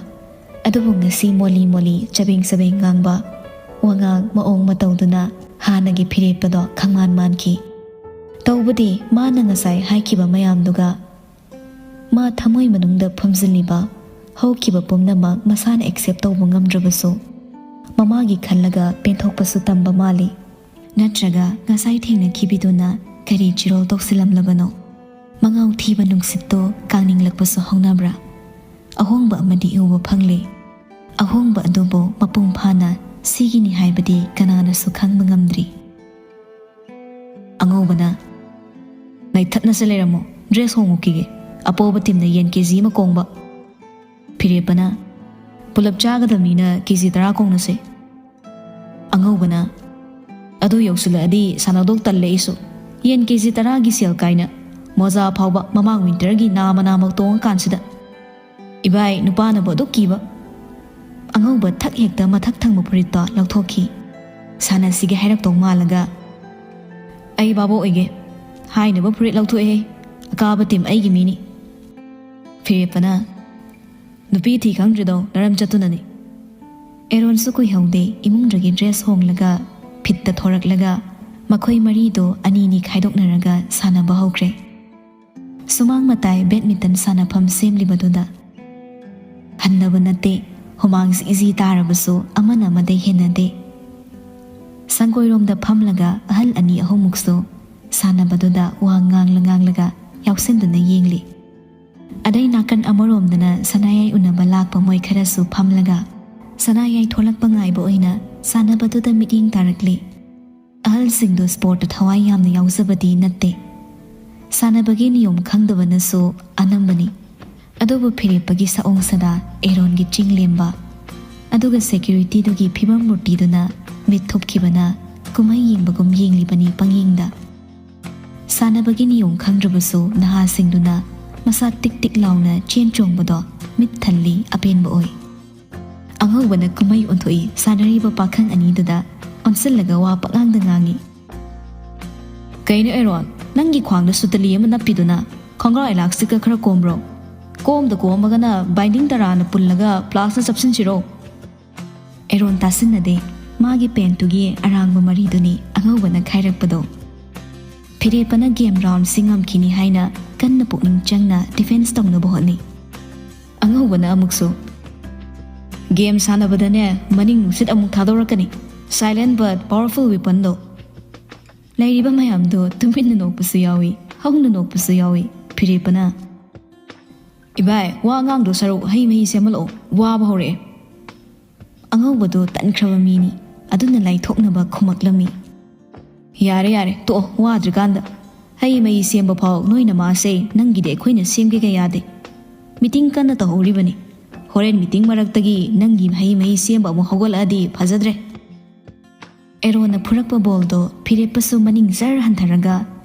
ꯑꯗꯨꯕꯨ ꯉꯁꯤ ꯃꯣꯂꯤ ꯃꯣꯂꯤ ꯆꯕꯦꯡ ꯆꯕꯦꯡ ꯉꯥꯡꯕ, ꯋꯥꯉꯥꯡ ꯃꯑꯣꯡ ꯃꯇꯧꯗꯨꯅ ꯍꯥꯟꯅꯒꯤ ꯐꯤꯔꯦꯞꯄꯗꯣ ꯈꯪꯃꯥꯟ ꯃꯥꯟꯈꯤ꯫ ꯇꯧꯕꯗꯤ ꯃꯥꯅ ꯉꯁꯥꯏ ꯍꯥꯏꯈꯤꯕ ꯃꯌꯥꯝꯗꯨꯒ ꯃꯥ ꯊꯃꯣꯏ ꯃꯅꯨꯡꯗ ꯐꯨꯝꯖꯤꯜꯂꯤꯕ ꯍꯧꯈꯤꯕ ꯄꯨꯝꯅꯃꯛ ꯃꯁꯥꯅ ꯑꯦꯛꯁꯦꯞ ꯇꯧꯕ ꯉꯝꯗ꯭ꯔꯕꯁꯨ, ꯃꯃꯥꯒꯤ ꯈꯜꯂꯒ ꯄꯦꯟꯊꯣꯛꯄꯁꯨ ꯇꯝꯕ ꯃꯥꯜꯂꯤ꯫ ꯅꯠꯇ꯭ꯔꯒ ꯉꯁꯥꯏ ꯊꯦꯡꯅꯈꯤꯕꯤꯗꯨꯅ ꯀꯔꯤ ꯆꯤꯔꯣꯜ ꯇꯧꯁꯤꯜꯂꯝꯂꯕꯅꯣ? ꯃꯉꯥꯎ ꯊꯤꯕ ꯅꯨꯡꯁꯤꯠꯇꯣ ꯀꯥꯡꯅꯤꯡꯂꯛꯄꯁꯨ ꯍꯧꯅꯕ꯭ꯔꯥ? ꯑꯍꯣꯡꯕ ꯑꯃꯗꯤ ꯎꯕ ꯐꯪꯂꯦ꯫ ꯑꯍꯣꯡꯕ ꯑꯗꯨꯕꯨ ꯃꯄꯨꯡ ꯐꯥꯅ ꯁꯤꯒꯤꯅꯤ ꯍꯥꯏꯕꯗꯤ ꯀꯅꯥꯅꯁꯨ ꯈꯪꯕ ꯉꯝꯗ꯭ꯔꯤ꯫ ꯑꯉꯧꯕꯅ, "ꯅꯩꯊꯠꯅꯁꯦ ꯂꯩꯔꯝꯃꯣ, ꯗ꯭ꯔꯦꯁ ꯍꯣꯡꯉꯨꯈꯤꯒꯦ꯫ ꯑꯄꯣꯕ ꯇꯤꯝꯅ ꯌꯦꯟ ꯀꯦ ꯖꯤ ꯑꯃ ꯀꯣꯡꯕ꯫" ꯐꯤꯔꯦꯞꯄꯅ, "ꯄꯨꯂꯞ ꯆꯥꯒꯗꯕꯅꯤꯅ ꯀꯦ ꯖꯤ ꯇꯔꯥ ꯀꯣꯡꯅꯁꯦ꯫" ꯑꯉꯧꯕꯅ, "ꯑꯗꯨ ꯌꯧꯁꯤꯜꯂꯛꯑꯗꯤ ꯁꯥꯟꯅꯗꯧ ꯇꯜꯂꯦ ꯑꯩꯁꯨ꯫ ꯌꯦꯟ ꯀꯦ ꯖꯤ ꯇꯔꯥꯒꯤ ꯁꯦꯜ ꯀꯥꯏꯅ, ꯃꯣꯖꯥ ꯐꯥꯎꯕ ꯃꯃꯥꯡ ꯋꯤꯟꯇꯔꯒꯤ ꯅꯥꯃ ꯅꯥꯃ ꯇꯣꯡꯉꯀꯥꯟꯁꯤꯗ꯫" "ꯏꯕꯥꯏ, ꯅꯨꯄꯥꯅꯕꯨ ꯑꯗꯨꯛ ꯀꯤꯕ?" ꯑꯉꯧꯕ ꯊꯛ ꯍꯦꯛꯇ ꯃꯊꯛ ꯊꯪꯕ ꯐꯨꯔꯤꯠꯇꯣ ꯂꯧꯊꯣꯛꯈꯤ꯫ ꯁꯥꯟꯅꯁꯤꯒꯦ ꯍꯥꯏꯔꯛꯇꯧ ꯃꯥꯜꯂꯒ, "ꯑꯩ ꯚꯥꯕꯣꯛ ꯑꯣꯏꯒꯦ, ꯍꯥꯏꯅꯕ ꯐꯨꯔꯤꯠ ꯂꯧꯊꯣꯛꯑꯦ, ꯑꯀꯥꯕ ꯇꯤꯝ ꯑꯩꯒꯤ ꯃꯤꯅꯤ꯫" ꯐꯤꯔꯦꯞꯄꯅ, "ꯅꯨꯄꯤ ꯊꯤ ꯈꯪꯗ꯭ꯔꯤꯗꯣ ꯅꯔꯝ ꯆꯠꯇꯨꯅꯅꯤ꯫" ꯑꯦꯔꯣꯟꯁꯨ ꯀꯨꯏꯍꯧꯗꯦ, ꯏꯃꯨꯡꯗꯒꯤ ꯗ꯭ꯔꯦꯁ ꯍꯣꯡꯂꯒ ꯐꯤꯠꯇ ꯊꯣꯔꯛꯂꯒ ꯃꯈꯣꯏ ꯃꯔꯤꯗꯣ ꯑꯅꯤꯅꯤ ꯈꯥꯏꯗꯣꯛꯅꯔꯒ ꯁꯥꯟꯅꯕ ꯍꯧꯈ꯭ꯔꯦ꯫ ꯁꯨꯃꯥꯡ ꯃꯇꯥꯏ ꯕꯦꯗꯃꯤꯟꯇꯟ ꯁꯥꯟꯅꯐꯝ ꯁꯦꯝꯂꯤꯕꯗꯨꯗ ꯍꯟꯅꯕ ꯅꯠꯇꯦ, ꯍꯨꯃꯥꯡꯁꯤ ꯏꯖꯤ ꯇꯥꯔꯕꯁꯨ ꯑꯃꯅ ꯑꯃꯗꯩ ꯍꯦꯟꯅꯗꯦ꯫ ꯁꯪꯒꯣꯏꯔꯣꯝꯗ ꯐꯝꯂꯒ ꯑꯍꯜ ꯑꯅꯤ ꯑꯍꯨꯝꯃꯨꯛꯁꯨ ꯁꯥꯟꯅꯕꯗꯨꯗ ꯋꯥ ꯉꯥꯡꯂ ꯉꯥꯡꯂꯒ ꯌꯥꯎꯁꯤꯟꯗꯨꯅ ꯌꯦꯡꯂꯤ꯫ ꯑꯗꯩ ꯅꯥꯀꯟ ꯑꯃꯔꯣꯝꯗꯅ ꯁꯅꯥꯌꯥꯏ ꯎꯅꯕ ꯂꯥꯛꯄ ꯃꯣꯏ ꯈꯔꯁꯨ ꯐꯝꯂꯒ ꯁꯅꯥꯌꯥꯏ ꯊꯣꯛꯂꯛꯄ ꯉꯥꯏꯕ ꯑꯣꯏꯅ ꯁꯥꯟꯅꯕꯗꯨꯗ ꯃꯤꯠꯌꯦꯡ ꯇꯥꯔꯛꯂꯤ꯫ ꯑꯍꯜꯁꯤꯡꯗꯨ ꯁ꯭ꯄꯣꯔꯠꯇ ꯊꯋꯥꯏ ꯌꯥꯝꯅ ꯌꯥꯎꯖꯕꯗꯤ ꯅꯠꯇꯦ꯫ ꯁꯥꯟꯅꯕꯒꯤ ꯅꯤꯌꯣꯝ ꯈꯪꯗꯕꯅꯁꯨ ꯑꯅꯝꯕꯅꯤ꯫ ꯑꯗꯨꯕꯨ ꯐꯤꯔꯦꯞꯄꯒꯤ ꯁꯑꯣꯡ ꯁꯥꯗꯥ, ꯑꯦꯔꯣꯟꯒꯤ ꯆꯤꯡ ꯂꯦꯝꯕ, ꯑꯗꯨꯒ ꯁꯦꯀ꯭ꯌꯨꯔꯤꯇꯤꯗꯨꯒꯤ ꯐꯤꯕꯝ ꯃꯨꯔꯇꯤꯗꯨꯅ ꯃꯤꯠ ꯊꯨꯞꯈꯤꯕꯅ ꯀꯨꯝꯍꯩ ꯌꯦꯡꯕꯒꯨꯝ ꯌꯦꯡꯂꯤꯕꯅꯤ ꯄꯪꯌꯦꯡꯗ꯫ ꯁꯥꯟꯅꯕꯒꯤ ꯅꯤꯌꯣꯝ ꯈꯪꯗ꯭ꯔꯕꯁꯨ ꯅꯍꯥꯁꯤꯡꯗꯨꯅ ꯃꯁꯥ ꯇꯤꯛ ꯇꯤꯛ ꯂꯥꯎꯅ ꯆꯦꯟ ꯆꯣꯡꯕꯗꯣ ꯃꯤꯠ ꯊꯜꯂꯤ, ꯑꯄꯦꯟꯕ ꯑꯣꯏ꯫ ꯑꯉꯧꯕꯅ ꯀꯨꯝꯍꯩ ꯑꯣꯟꯊꯣꯛꯏ, ꯁꯥꯟꯅꯔꯤꯕ ꯄꯥꯈꯪ ꯑꯅꯤꯗꯨꯗ ꯑꯣꯟꯁꯤꯜꯂꯒ ꯋꯥ ꯄꯉꯥꯡꯗ ꯉꯥꯡꯉꯤ꯫ "ꯀꯩꯅꯣ ꯑꯦꯔꯣꯟ, ꯅꯪꯒꯤ ꯈ꯭ꯋꯥꯡꯗ ꯁꯨꯇꯂꯤ ꯑꯃ ꯅꯞꯄꯤꯗꯨꯅ? ꯈꯣꯡꯒ꯭ꯔꯥꯎ ꯏꯂꯥꯁꯇꯤꯛꯀ ꯈꯔ ꯀꯣꯝꯕ꯭ꯔꯣ? ꯀꯣꯝꯗ ꯀꯣꯝꯃꯒꯅ ꯕꯥꯏꯟꯗꯤꯡ ꯇꯔꯥꯅ ꯄꯨꯜꯂꯒ ꯄ꯭ꯂꯥꯁꯅ ꯆꯞꯁꯤꯟꯁꯤꯔꯣ?" ꯑꯦꯔꯣꯟ ꯇꯥꯁꯤꯟꯅꯗꯦ꯫ ꯃꯥꯒꯤ ꯄꯦꯟꯇꯨꯒꯤ ꯑꯔꯥꯡꯕ ꯃꯔꯤꯗꯨꯅꯤ ꯑꯉꯧꯕꯅ ꯈꯥꯏꯔꯛꯄꯗꯣ꯫ ꯐꯤꯔꯦꯞꯄꯅ ꯒꯦꯝ ꯔꯥꯎꯟꯁꯤ ꯉꯝꯈꯤꯅꯤ ꯍꯥꯏꯅ ꯀꯟꯅ ꯄꯨꯛꯅꯤꯡ ꯆꯪꯅ ꯗꯤꯐꯦꯟꯁ ꯇꯧꯅꯕ ꯍꯣꯠꯅꯩ꯫ ꯑꯉꯧꯕꯅ ꯑꯃꯨꯛꯁꯨ, "ꯒꯦꯝ ꯁꯥꯟꯅꯕꯗꯅꯦ, ꯃꯅꯤꯡ ꯅꯨꯡꯁꯤꯠ ꯑꯃꯨꯛ ꯊꯥꯗꯣꯔꯛꯀꯅꯤ꯫ Silent but powerful weaponꯗꯣ꯫" ꯂꯩꯔꯤꯕ ꯃꯌꯥꯝꯗꯣ ꯇꯨꯃꯤꯟꯅ ꯅꯣꯛꯄꯁꯨ ꯌꯥꯎꯏ, ꯍꯧꯅ ꯅꯣꯛꯄꯁꯨ ꯌꯥꯎꯏ꯫ ꯐꯤꯔꯦꯞꯄꯅ, "ꯏꯕꯥꯏ, ꯋꯥ ꯉꯥꯡꯗꯣ ꯁꯔꯨꯛ ꯍꯩ ꯃꯍꯤ ꯁꯦꯝꯍꯜꯂꯛꯑꯣ, ꯋꯥꯕ ꯍꯧꯔꯛꯑꯦ꯫" ꯑꯉꯧꯕꯗꯣ ꯇꯟꯈ꯭ꯔꯕ ꯃꯤꯅꯤ, ꯑꯗꯨꯅ ꯂꯥꯏꯊꯣꯛꯅꯕ ꯈꯨꯝꯃꯛꯂꯝꯃꯤ꯫ "ꯌꯥꯔꯦ, ꯌꯥꯔꯦ, ꯇꯣꯛꯑꯣ, ꯋꯥꯗ꯭ꯔꯤꯀꯥꯟꯗ꯫ ꯍꯩ ꯃꯍꯤ ꯁꯦꯝꯕ ꯐꯥꯎ ꯅꯣꯏꯅ ꯃꯥꯁꯦ, ꯅꯪꯒꯤꯗꯤ ꯑꯩꯈꯣꯏꯅ ꯁꯦꯝꯒꯦꯒ ꯌꯥꯗꯦ꯫ ꯃꯤꯇꯤꯡ ꯀꯟꯅ ꯇꯧꯍꯧꯔꯤꯕꯅꯤ꯫ ꯍꯣꯔꯦꯟ ꯃꯤꯇꯤꯡ ꯃꯔꯛꯇꯒꯤ ꯅꯪꯒꯤ ꯍꯩ ꯃꯍꯤ ꯁꯦꯝꯕ ꯑꯃꯨꯛ ꯍꯧꯒꯠꯂꯛꯑꯗꯤ ꯐꯖꯗ꯭ꯔꯦ꯫" ꯑꯦꯔꯣꯅ ꯐꯨꯔꯛꯄ ꯕꯣꯜꯗꯣ ꯐꯤꯔꯦꯞꯄꯁꯨ ꯃꯅꯤꯡ ꯖꯔ ꯍꯟꯊꯔꯒ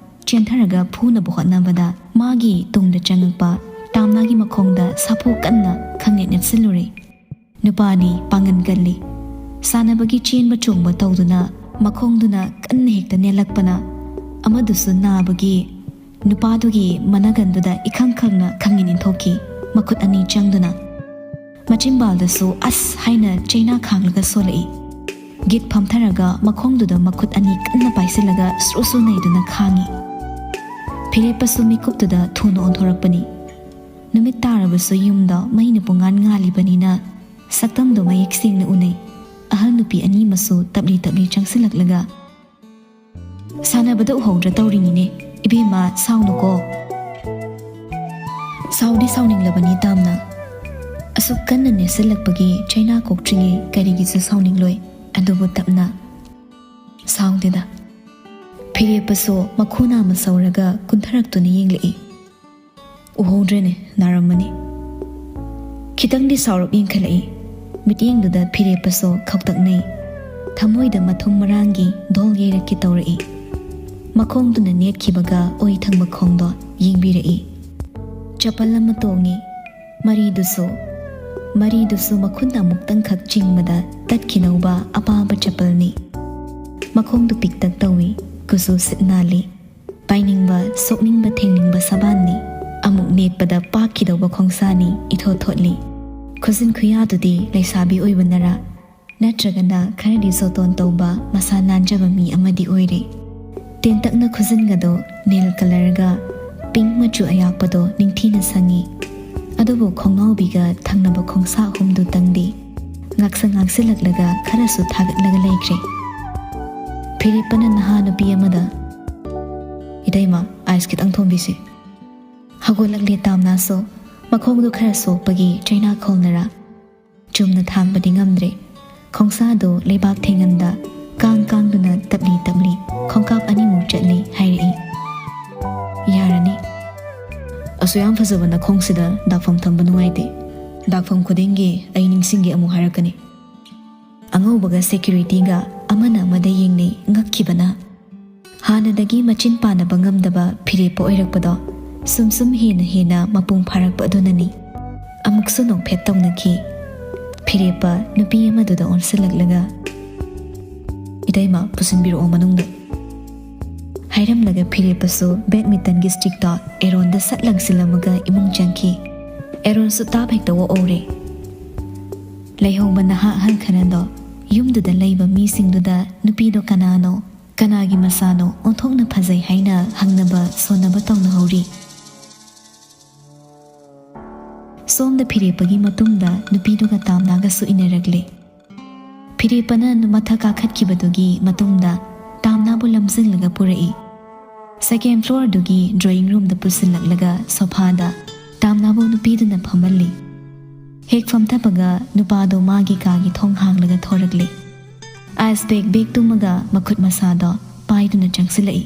ꯆꯦꯟꯊꯔꯒ ꯐꯨꯅꯕ ꯍꯣꯠꯅꯕꯗ ꯃꯥꯒꯤ ꯇꯨꯡꯗ ꯆꯪꯉꯛꯄ ꯇꯥꯝꯅꯥꯒꯤ ꯃꯈꯣꯡꯗ ꯁꯥꯐꯨ ꯀꯟꯅ ꯈꯪꯅꯦꯠ ꯅꯦꯠꯁꯤꯜꯂꯨꯔꯦ꯫ ꯅꯨꯄꯥꯅꯤ, ꯄꯥꯡꯒꯟ ꯀꯜꯂꯤ꯫ ꯁꯥꯟꯅꯕꯒꯤ ꯆꯦꯟꯕ ꯆꯣꯡꯕ ꯇꯧꯗꯨꯅ ꯃꯈꯣꯡꯗꯨꯅ ꯀꯟꯅ ꯍꯦꯛꯇ ꯅꯦꯜꯂꯛꯄꯅ ꯑꯃꯗꯨꯁꯨ ꯅꯥꯕꯒꯤ ꯅꯨꯄꯥꯗꯨꯒꯤ ꯃꯅꯒꯟꯗꯨꯗ ꯏꯈꯪ ꯈꯪꯅ ꯈꯪꯅꯦꯠ ꯅꯦꯠꯊꯣꯛꯈꯤ, ꯃꯈꯨꯠ ꯑꯅꯤ ꯆꯪꯗꯨꯅ꯫ ꯃꯆꯤꯟꯕꯥꯜꯗꯁꯨ "ꯑꯁ" ꯍꯥꯏꯅ ꯆꯩꯅꯥ ꯈꯥꯡꯂꯒ ꯁꯣꯜꯂꯛꯏ꯫ ꯒꯤꯠ ꯐꯝꯊꯔꯒ ꯃꯈꯣꯡꯗꯨꯗ ꯃꯈꯨꯠ ꯑꯅꯤ ꯀꯟꯅ ꯄꯥꯏꯁꯤꯜꯂꯒ ꯁ꯭ꯔꯨ ꯁ꯭ꯔꯨ ꯅꯩꯗꯨꯅ ꯈꯥꯡꯉꯤ꯫ ꯐꯤꯔꯦꯞꯄꯁꯨ ꯃꯤꯀꯨꯞꯇꯨꯗ ꯊꯨꯅ ꯑꯣꯟꯊꯣꯔꯛꯄꯅꯤ꯫ ꯅꯨꯃꯤꯠ ꯇꯥꯔꯕꯁꯨ ꯌꯨꯝꯗ ꯃꯩꯅ ꯄꯨꯡꯉꯥꯟ ꯉꯥꯜꯂꯤꯕꯅꯤꯅ ꯁꯛꯇꯝꯗꯣ ꯃꯌꯦꯛ ꯁꯦꯡꯅ ꯎꯅꯩ꯫ ꯑꯍꯜ ꯅꯨꯄꯤ ꯑꯅꯤ ꯑꯃꯁꯨ ꯇꯞꯂꯤ ꯇꯞꯂꯤ ꯆꯪꯁꯤꯜꯂꯛꯂꯒ, "ꯁꯥꯟꯅꯕꯗ ꯎꯍꯧꯗ꯭ꯔ ꯇꯧꯔꯤꯅꯤꯅꯦ꯫ ꯏꯕꯦꯝꯃ, ꯁꯥꯎꯅꯨꯀꯣ꯫" "ꯁꯥꯎꯗꯤ ꯁꯥꯎꯅꯤꯡꯂꯕꯅꯤ ꯇꯥꯝꯅ꯫ ꯑꯁꯨꯛ ꯀꯟꯅ ꯅꯦꯠꯁꯤꯜꯂꯛꯄꯒꯤ ꯆꯩꯅꯥ ꯀꯣꯛꯇ꯭ꯔꯤꯉꯩ ꯀꯔꯤꯒꯤꯁꯨ ꯁꯥꯎꯅꯤꯡꯂꯣꯏ꯫ ꯑꯗꯨꯕꯨ ꯇꯞꯅ꯫" "ꯁꯥꯎꯗꯦꯗ꯫" ꯐꯤꯔꯦꯞꯄꯁꯨ ꯃꯈꯨ ꯅꯥꯝꯃ ꯁꯧꯔꯒ ꯀꯨꯟꯊꯔꯛꯇꯨꯅ ꯌꯦꯡꯂꯛꯏ꯫ "ꯎꯍꯧꯗ꯭ꯔꯦꯅꯦ, ꯅꯥꯔꯝꯃꯅꯤ꯫" ꯈꯤꯇꯪꯗꯤ ꯁꯥꯎꯔꯞ ꯌꯦꯡꯈꯠꯂꯛꯏ꯫ ꯃꯤꯠꯌꯦꯡꯗꯨꯗ ꯐꯤꯔꯦꯞꯄꯁꯨ ꯈꯧꯇꯛꯅꯩ꯫ ꯊꯃꯣꯏꯗ ꯃꯊꯨꯝ ꯃꯔꯥꯡꯒꯤ ꯙꯣꯜ ꯌꯩꯔꯛꯀꯦ ꯇꯧꯔꯛꯏ꯫ ꯃꯈꯣꯡꯗꯨꯅ ꯅꯦꯠꯈꯤꯕꯒ ꯑꯣꯏ ꯊꯪꯕ ꯈꯣꯡꯗꯣ ꯌꯦꯡꯕꯤꯔꯛꯏ꯫ ꯆꯄꯜ ꯑꯃ ꯇꯣꯡꯉꯤ꯫ ꯃꯔꯤꯗꯨꯁꯨ, ꯃꯔꯤꯗꯨꯁꯨ ꯃꯈꯨꯠꯅ ꯑꯃꯨꯛꯇꯪꯈꯛ ꯆꯤꯡꯕꯗ ꯇꯠꯈꯤꯗꯧꯕ ꯑꯄꯥꯕ ꯆꯄꯜꯅꯤ꯫ ꯃꯈꯣꯡꯗꯨ ꯄꯤꯛꯇꯛ ꯇꯧꯏ, ꯀꯨꯆꯨ ꯁꯤꯠ ꯅꯥꯜꯂꯤ꯫ ꯄꯥꯏꯅꯤꯡꯕ, ꯁꯣꯛꯅꯤꯡꯕ, ꯊꯦꯡꯅꯤꯡꯕ ꯁꯕꯥꯟꯅꯤ꯫ ꯑꯃꯨꯛ ꯅꯦꯠꯄꯗ ꯄꯥꯛꯈꯤꯗꯧꯕ ꯈꯣꯡꯁꯥꯅꯤ, ꯏꯊꯣꯠ ꯊꯣꯠꯂꯤ꯫ ꯈꯨꯖꯤꯟ ꯈꯨꯌꯥꯗꯨꯗꯤ ꯂꯩꯁꯥꯕꯤ ꯑꯣꯏꯕꯅꯔꯥ, ꯅꯠꯇ꯭ꯔꯒꯅ ꯈꯔꯗꯤ ꯖꯣꯇꯣꯟ ꯇꯧꯕ, ꯃꯁꯥ ꯅꯥꯟꯖꯕ ꯃꯤ ꯑꯃꯗꯤ ꯑꯣꯏꯔꯦ꯫ ꯇꯦꯟꯇꯛꯅ ꯈꯨꯖꯤꯟꯒꯗꯣ ꯅꯦꯜ ꯀꯂꯔꯒ ꯄꯤꯡ ꯃꯆꯨ ꯑꯌꯥꯛꯄꯗꯣ ꯅꯤꯡꯊꯤꯅ ꯁꯪꯉꯤ꯫ ꯑꯗꯨꯕꯨ ꯈꯣꯡꯅꯥꯎꯕꯤꯒ ꯊꯪꯅꯕ ꯈꯣꯡꯁꯥ ꯑꯍꯨꯝꯗꯨꯇꯪꯗꯤ ꯉꯥꯛꯁꯪ ꯉꯥꯛꯁꯤꯜꯂꯛꯂꯒ ꯈꯔꯁꯨ ꯊꯥꯒꯠꯂꯒ ꯂꯩꯈ꯭ꯔꯦ꯫ ꯐꯤꯔꯦꯞꯄꯅ ꯅꯍꯥ ꯅꯨꯄꯤ ꯑꯃꯗ, "ꯏꯇꯩꯃ, ꯑꯥꯏꯁ ꯈꯤꯇꯪ ꯊꯣꯝꯕꯤꯁꯤ꯫" ꯍꯧꯒꯠꯂꯛꯂꯦ ꯇꯥꯝꯅꯥꯁꯨ꯫ ꯃꯈꯣꯡꯗꯣ ꯈꯔ ꯁꯣꯛꯄꯒꯤ ꯆꯩꯅꯥ ꯈꯣꯜꯅꯔꯥ, ꯆꯨꯝꯅ ꯊꯥꯡꯕꯗꯤ ꯉꯝꯗ꯭ꯔꯦ꯫ ꯈꯣꯡꯁꯥꯗꯣ ꯂꯩꯕꯥꯛ ꯊꯦꯡꯉꯝꯗ ꯀꯥꯡ ꯀꯥꯡꯗꯨꯅ ꯇꯞꯂꯤ ꯇꯞꯂꯤ ꯈꯣꯡꯀꯥꯞ ꯑꯅꯤꯃꯨꯛ ꯆꯠꯂꯤ ꯍꯥꯏꯔꯛꯏ꯫ "ꯌꯥꯔꯅꯤ꯫ ꯑꯁꯨꯛ ꯌꯥꯝ ꯐꯖꯕ ꯅꯈꯣꯡꯁꯤꯗ ꯗꯥꯛꯐꯝ ꯊꯝꯕ ꯅꯨꯡꯉꯥꯏꯇꯦ꯫ ꯗꯥꯛꯐꯝ ꯈꯨꯗꯤꯡꯒꯤ ꯑꯩ ꯅꯤꯡꯁꯤꯡꯒꯦ ꯑꯃꯨꯛ ꯍꯥꯏꯔꯛꯀꯅꯤ꯫" ꯑꯉꯧꯕꯒ ꯁꯦꯀ꯭ꯌꯨꯔꯤꯇꯤꯒ ꯑꯃꯅ ꯑꯃꯗ ꯌꯦꯡꯅꯩ ꯉꯛꯈꯤꯕꯅ꯫ ꯍꯥꯟꯅꯗꯒꯤ ꯃꯆꯤꯟ ꯄꯥꯟꯅꯕ ꯉꯝꯗꯕ ꯐꯤꯔꯦꯞꯄ ꯑꯣꯏꯔꯛꯄꯗꯣ ꯁꯨꯝ ꯁꯨꯝ ꯍꯦꯟꯅ ꯍꯦꯟꯅ ꯃꯄꯨꯡ ꯐꯥꯔꯛꯄ ꯑꯗꯨꯅꯅꯤ꯫ ꯑꯃꯨꯛꯁꯨ ꯅꯣꯛꯐꯦꯠ ꯇꯧꯅꯈꯤ꯫ ꯐꯤꯔꯦꯞꯄ ꯅꯨꯄꯤ ꯑꯃꯗꯨꯗ ꯑꯣꯟꯁꯤꯜꯂꯛꯂꯒ, "ꯏꯇꯩꯃ, ꯄꯨꯁꯤꯟꯕꯤꯔꯛꯑꯣ ꯃꯅꯨꯡꯗ," ꯍꯥꯏꯔꯝꯂꯒ ꯐꯤꯔꯦꯞꯄꯁꯨ ꯕꯦꯗꯃꯤꯟꯇꯟꯒꯤ ꯁ꯭ꯇꯤꯛꯇꯣ ꯑꯦꯔꯣꯟꯗ ꯁꯠ ꯂꯪꯁꯤꯜꯂꯝꯃꯒ ꯏꯃꯨꯡ ꯆꯪꯈꯤ꯫ ꯑꯦꯔꯣꯟꯁꯨ ꯇꯥꯞ ꯍꯦꯛꯇ ꯑꯣꯛꯍꯧꯔꯦ꯫ ꯂꯩꯍꯧꯕ ꯅꯍꯥ ꯑꯍꯜ ꯈꯔꯗꯣ ꯌꯨꯝꯗꯨꯗ ꯂꯩꯕ ꯃꯤꯁꯤꯡꯗꯨꯗ ꯅꯨꯄꯤꯗꯣ ꯀꯅꯥꯅꯣ, ꯀꯅꯥꯒꯤ ꯃꯆꯥꯅꯣ ꯑꯣꯟꯊꯣꯛꯅ ꯐꯖꯩ ꯍꯥꯏꯅ ꯍꯪꯅꯕ ꯁꯣꯟꯅꯕ ꯇꯧꯅꯍꯧꯔꯤ꯫ ꯁꯣꯝꯗ ꯐꯤꯔꯦꯞꯄꯒꯤ ꯃꯇꯨꯡꯗ ꯅꯨꯄꯤꯗꯨꯒ ꯇꯥꯝꯅꯥꯒꯁꯨ ꯏꯟꯅꯔꯛꯂꯦ꯫ ꯐꯤꯔꯦꯞꯄꯅ ꯃꯊꯛ ꯀꯥꯈꯠꯈꯤꯕꯗꯨꯒꯤ ꯃꯇꯨꯡꯗ ꯇꯥꯝꯅꯥꯕꯨ ꯂꯝꯖꯤꯡꯂꯒ ꯄꯨꯔꯛꯏ꯫ ꯁꯦꯀꯦꯟ ꯐ꯭ꯂꯣꯔꯗꯨꯒꯤ ꯗ꯭ꯔꯣꯌꯤꯡ ꯔꯨꯝꯗ ꯄꯨꯁꯤꯜꯂꯛꯂꯒ ꯁꯣꯐꯥꯗ ꯇꯥꯝꯅꯥꯕꯨ ꯅꯨꯄꯤꯗꯨꯅ ꯐꯝꯍꯜꯂꯤ꯫ ꯍꯦꯛ ꯐꯝꯊꯕꯒ ꯅꯨꯄꯥꯗꯣ ꯃꯥꯒꯤ ꯀꯥꯒꯤ ꯊꯣꯡ ꯍꯥꯡꯂꯒ ꯊꯣꯔꯛꯂꯦ꯫ ꯑꯥꯏꯁ ꯕꯦꯒ ꯕꯦꯒ ꯇꯨꯝꯃꯒ ꯃꯈꯨꯠ ꯃꯁꯥꯗꯣ ꯄꯥꯏꯗꯨꯅ ꯆꯪꯁꯤꯜꯂꯛꯏ꯫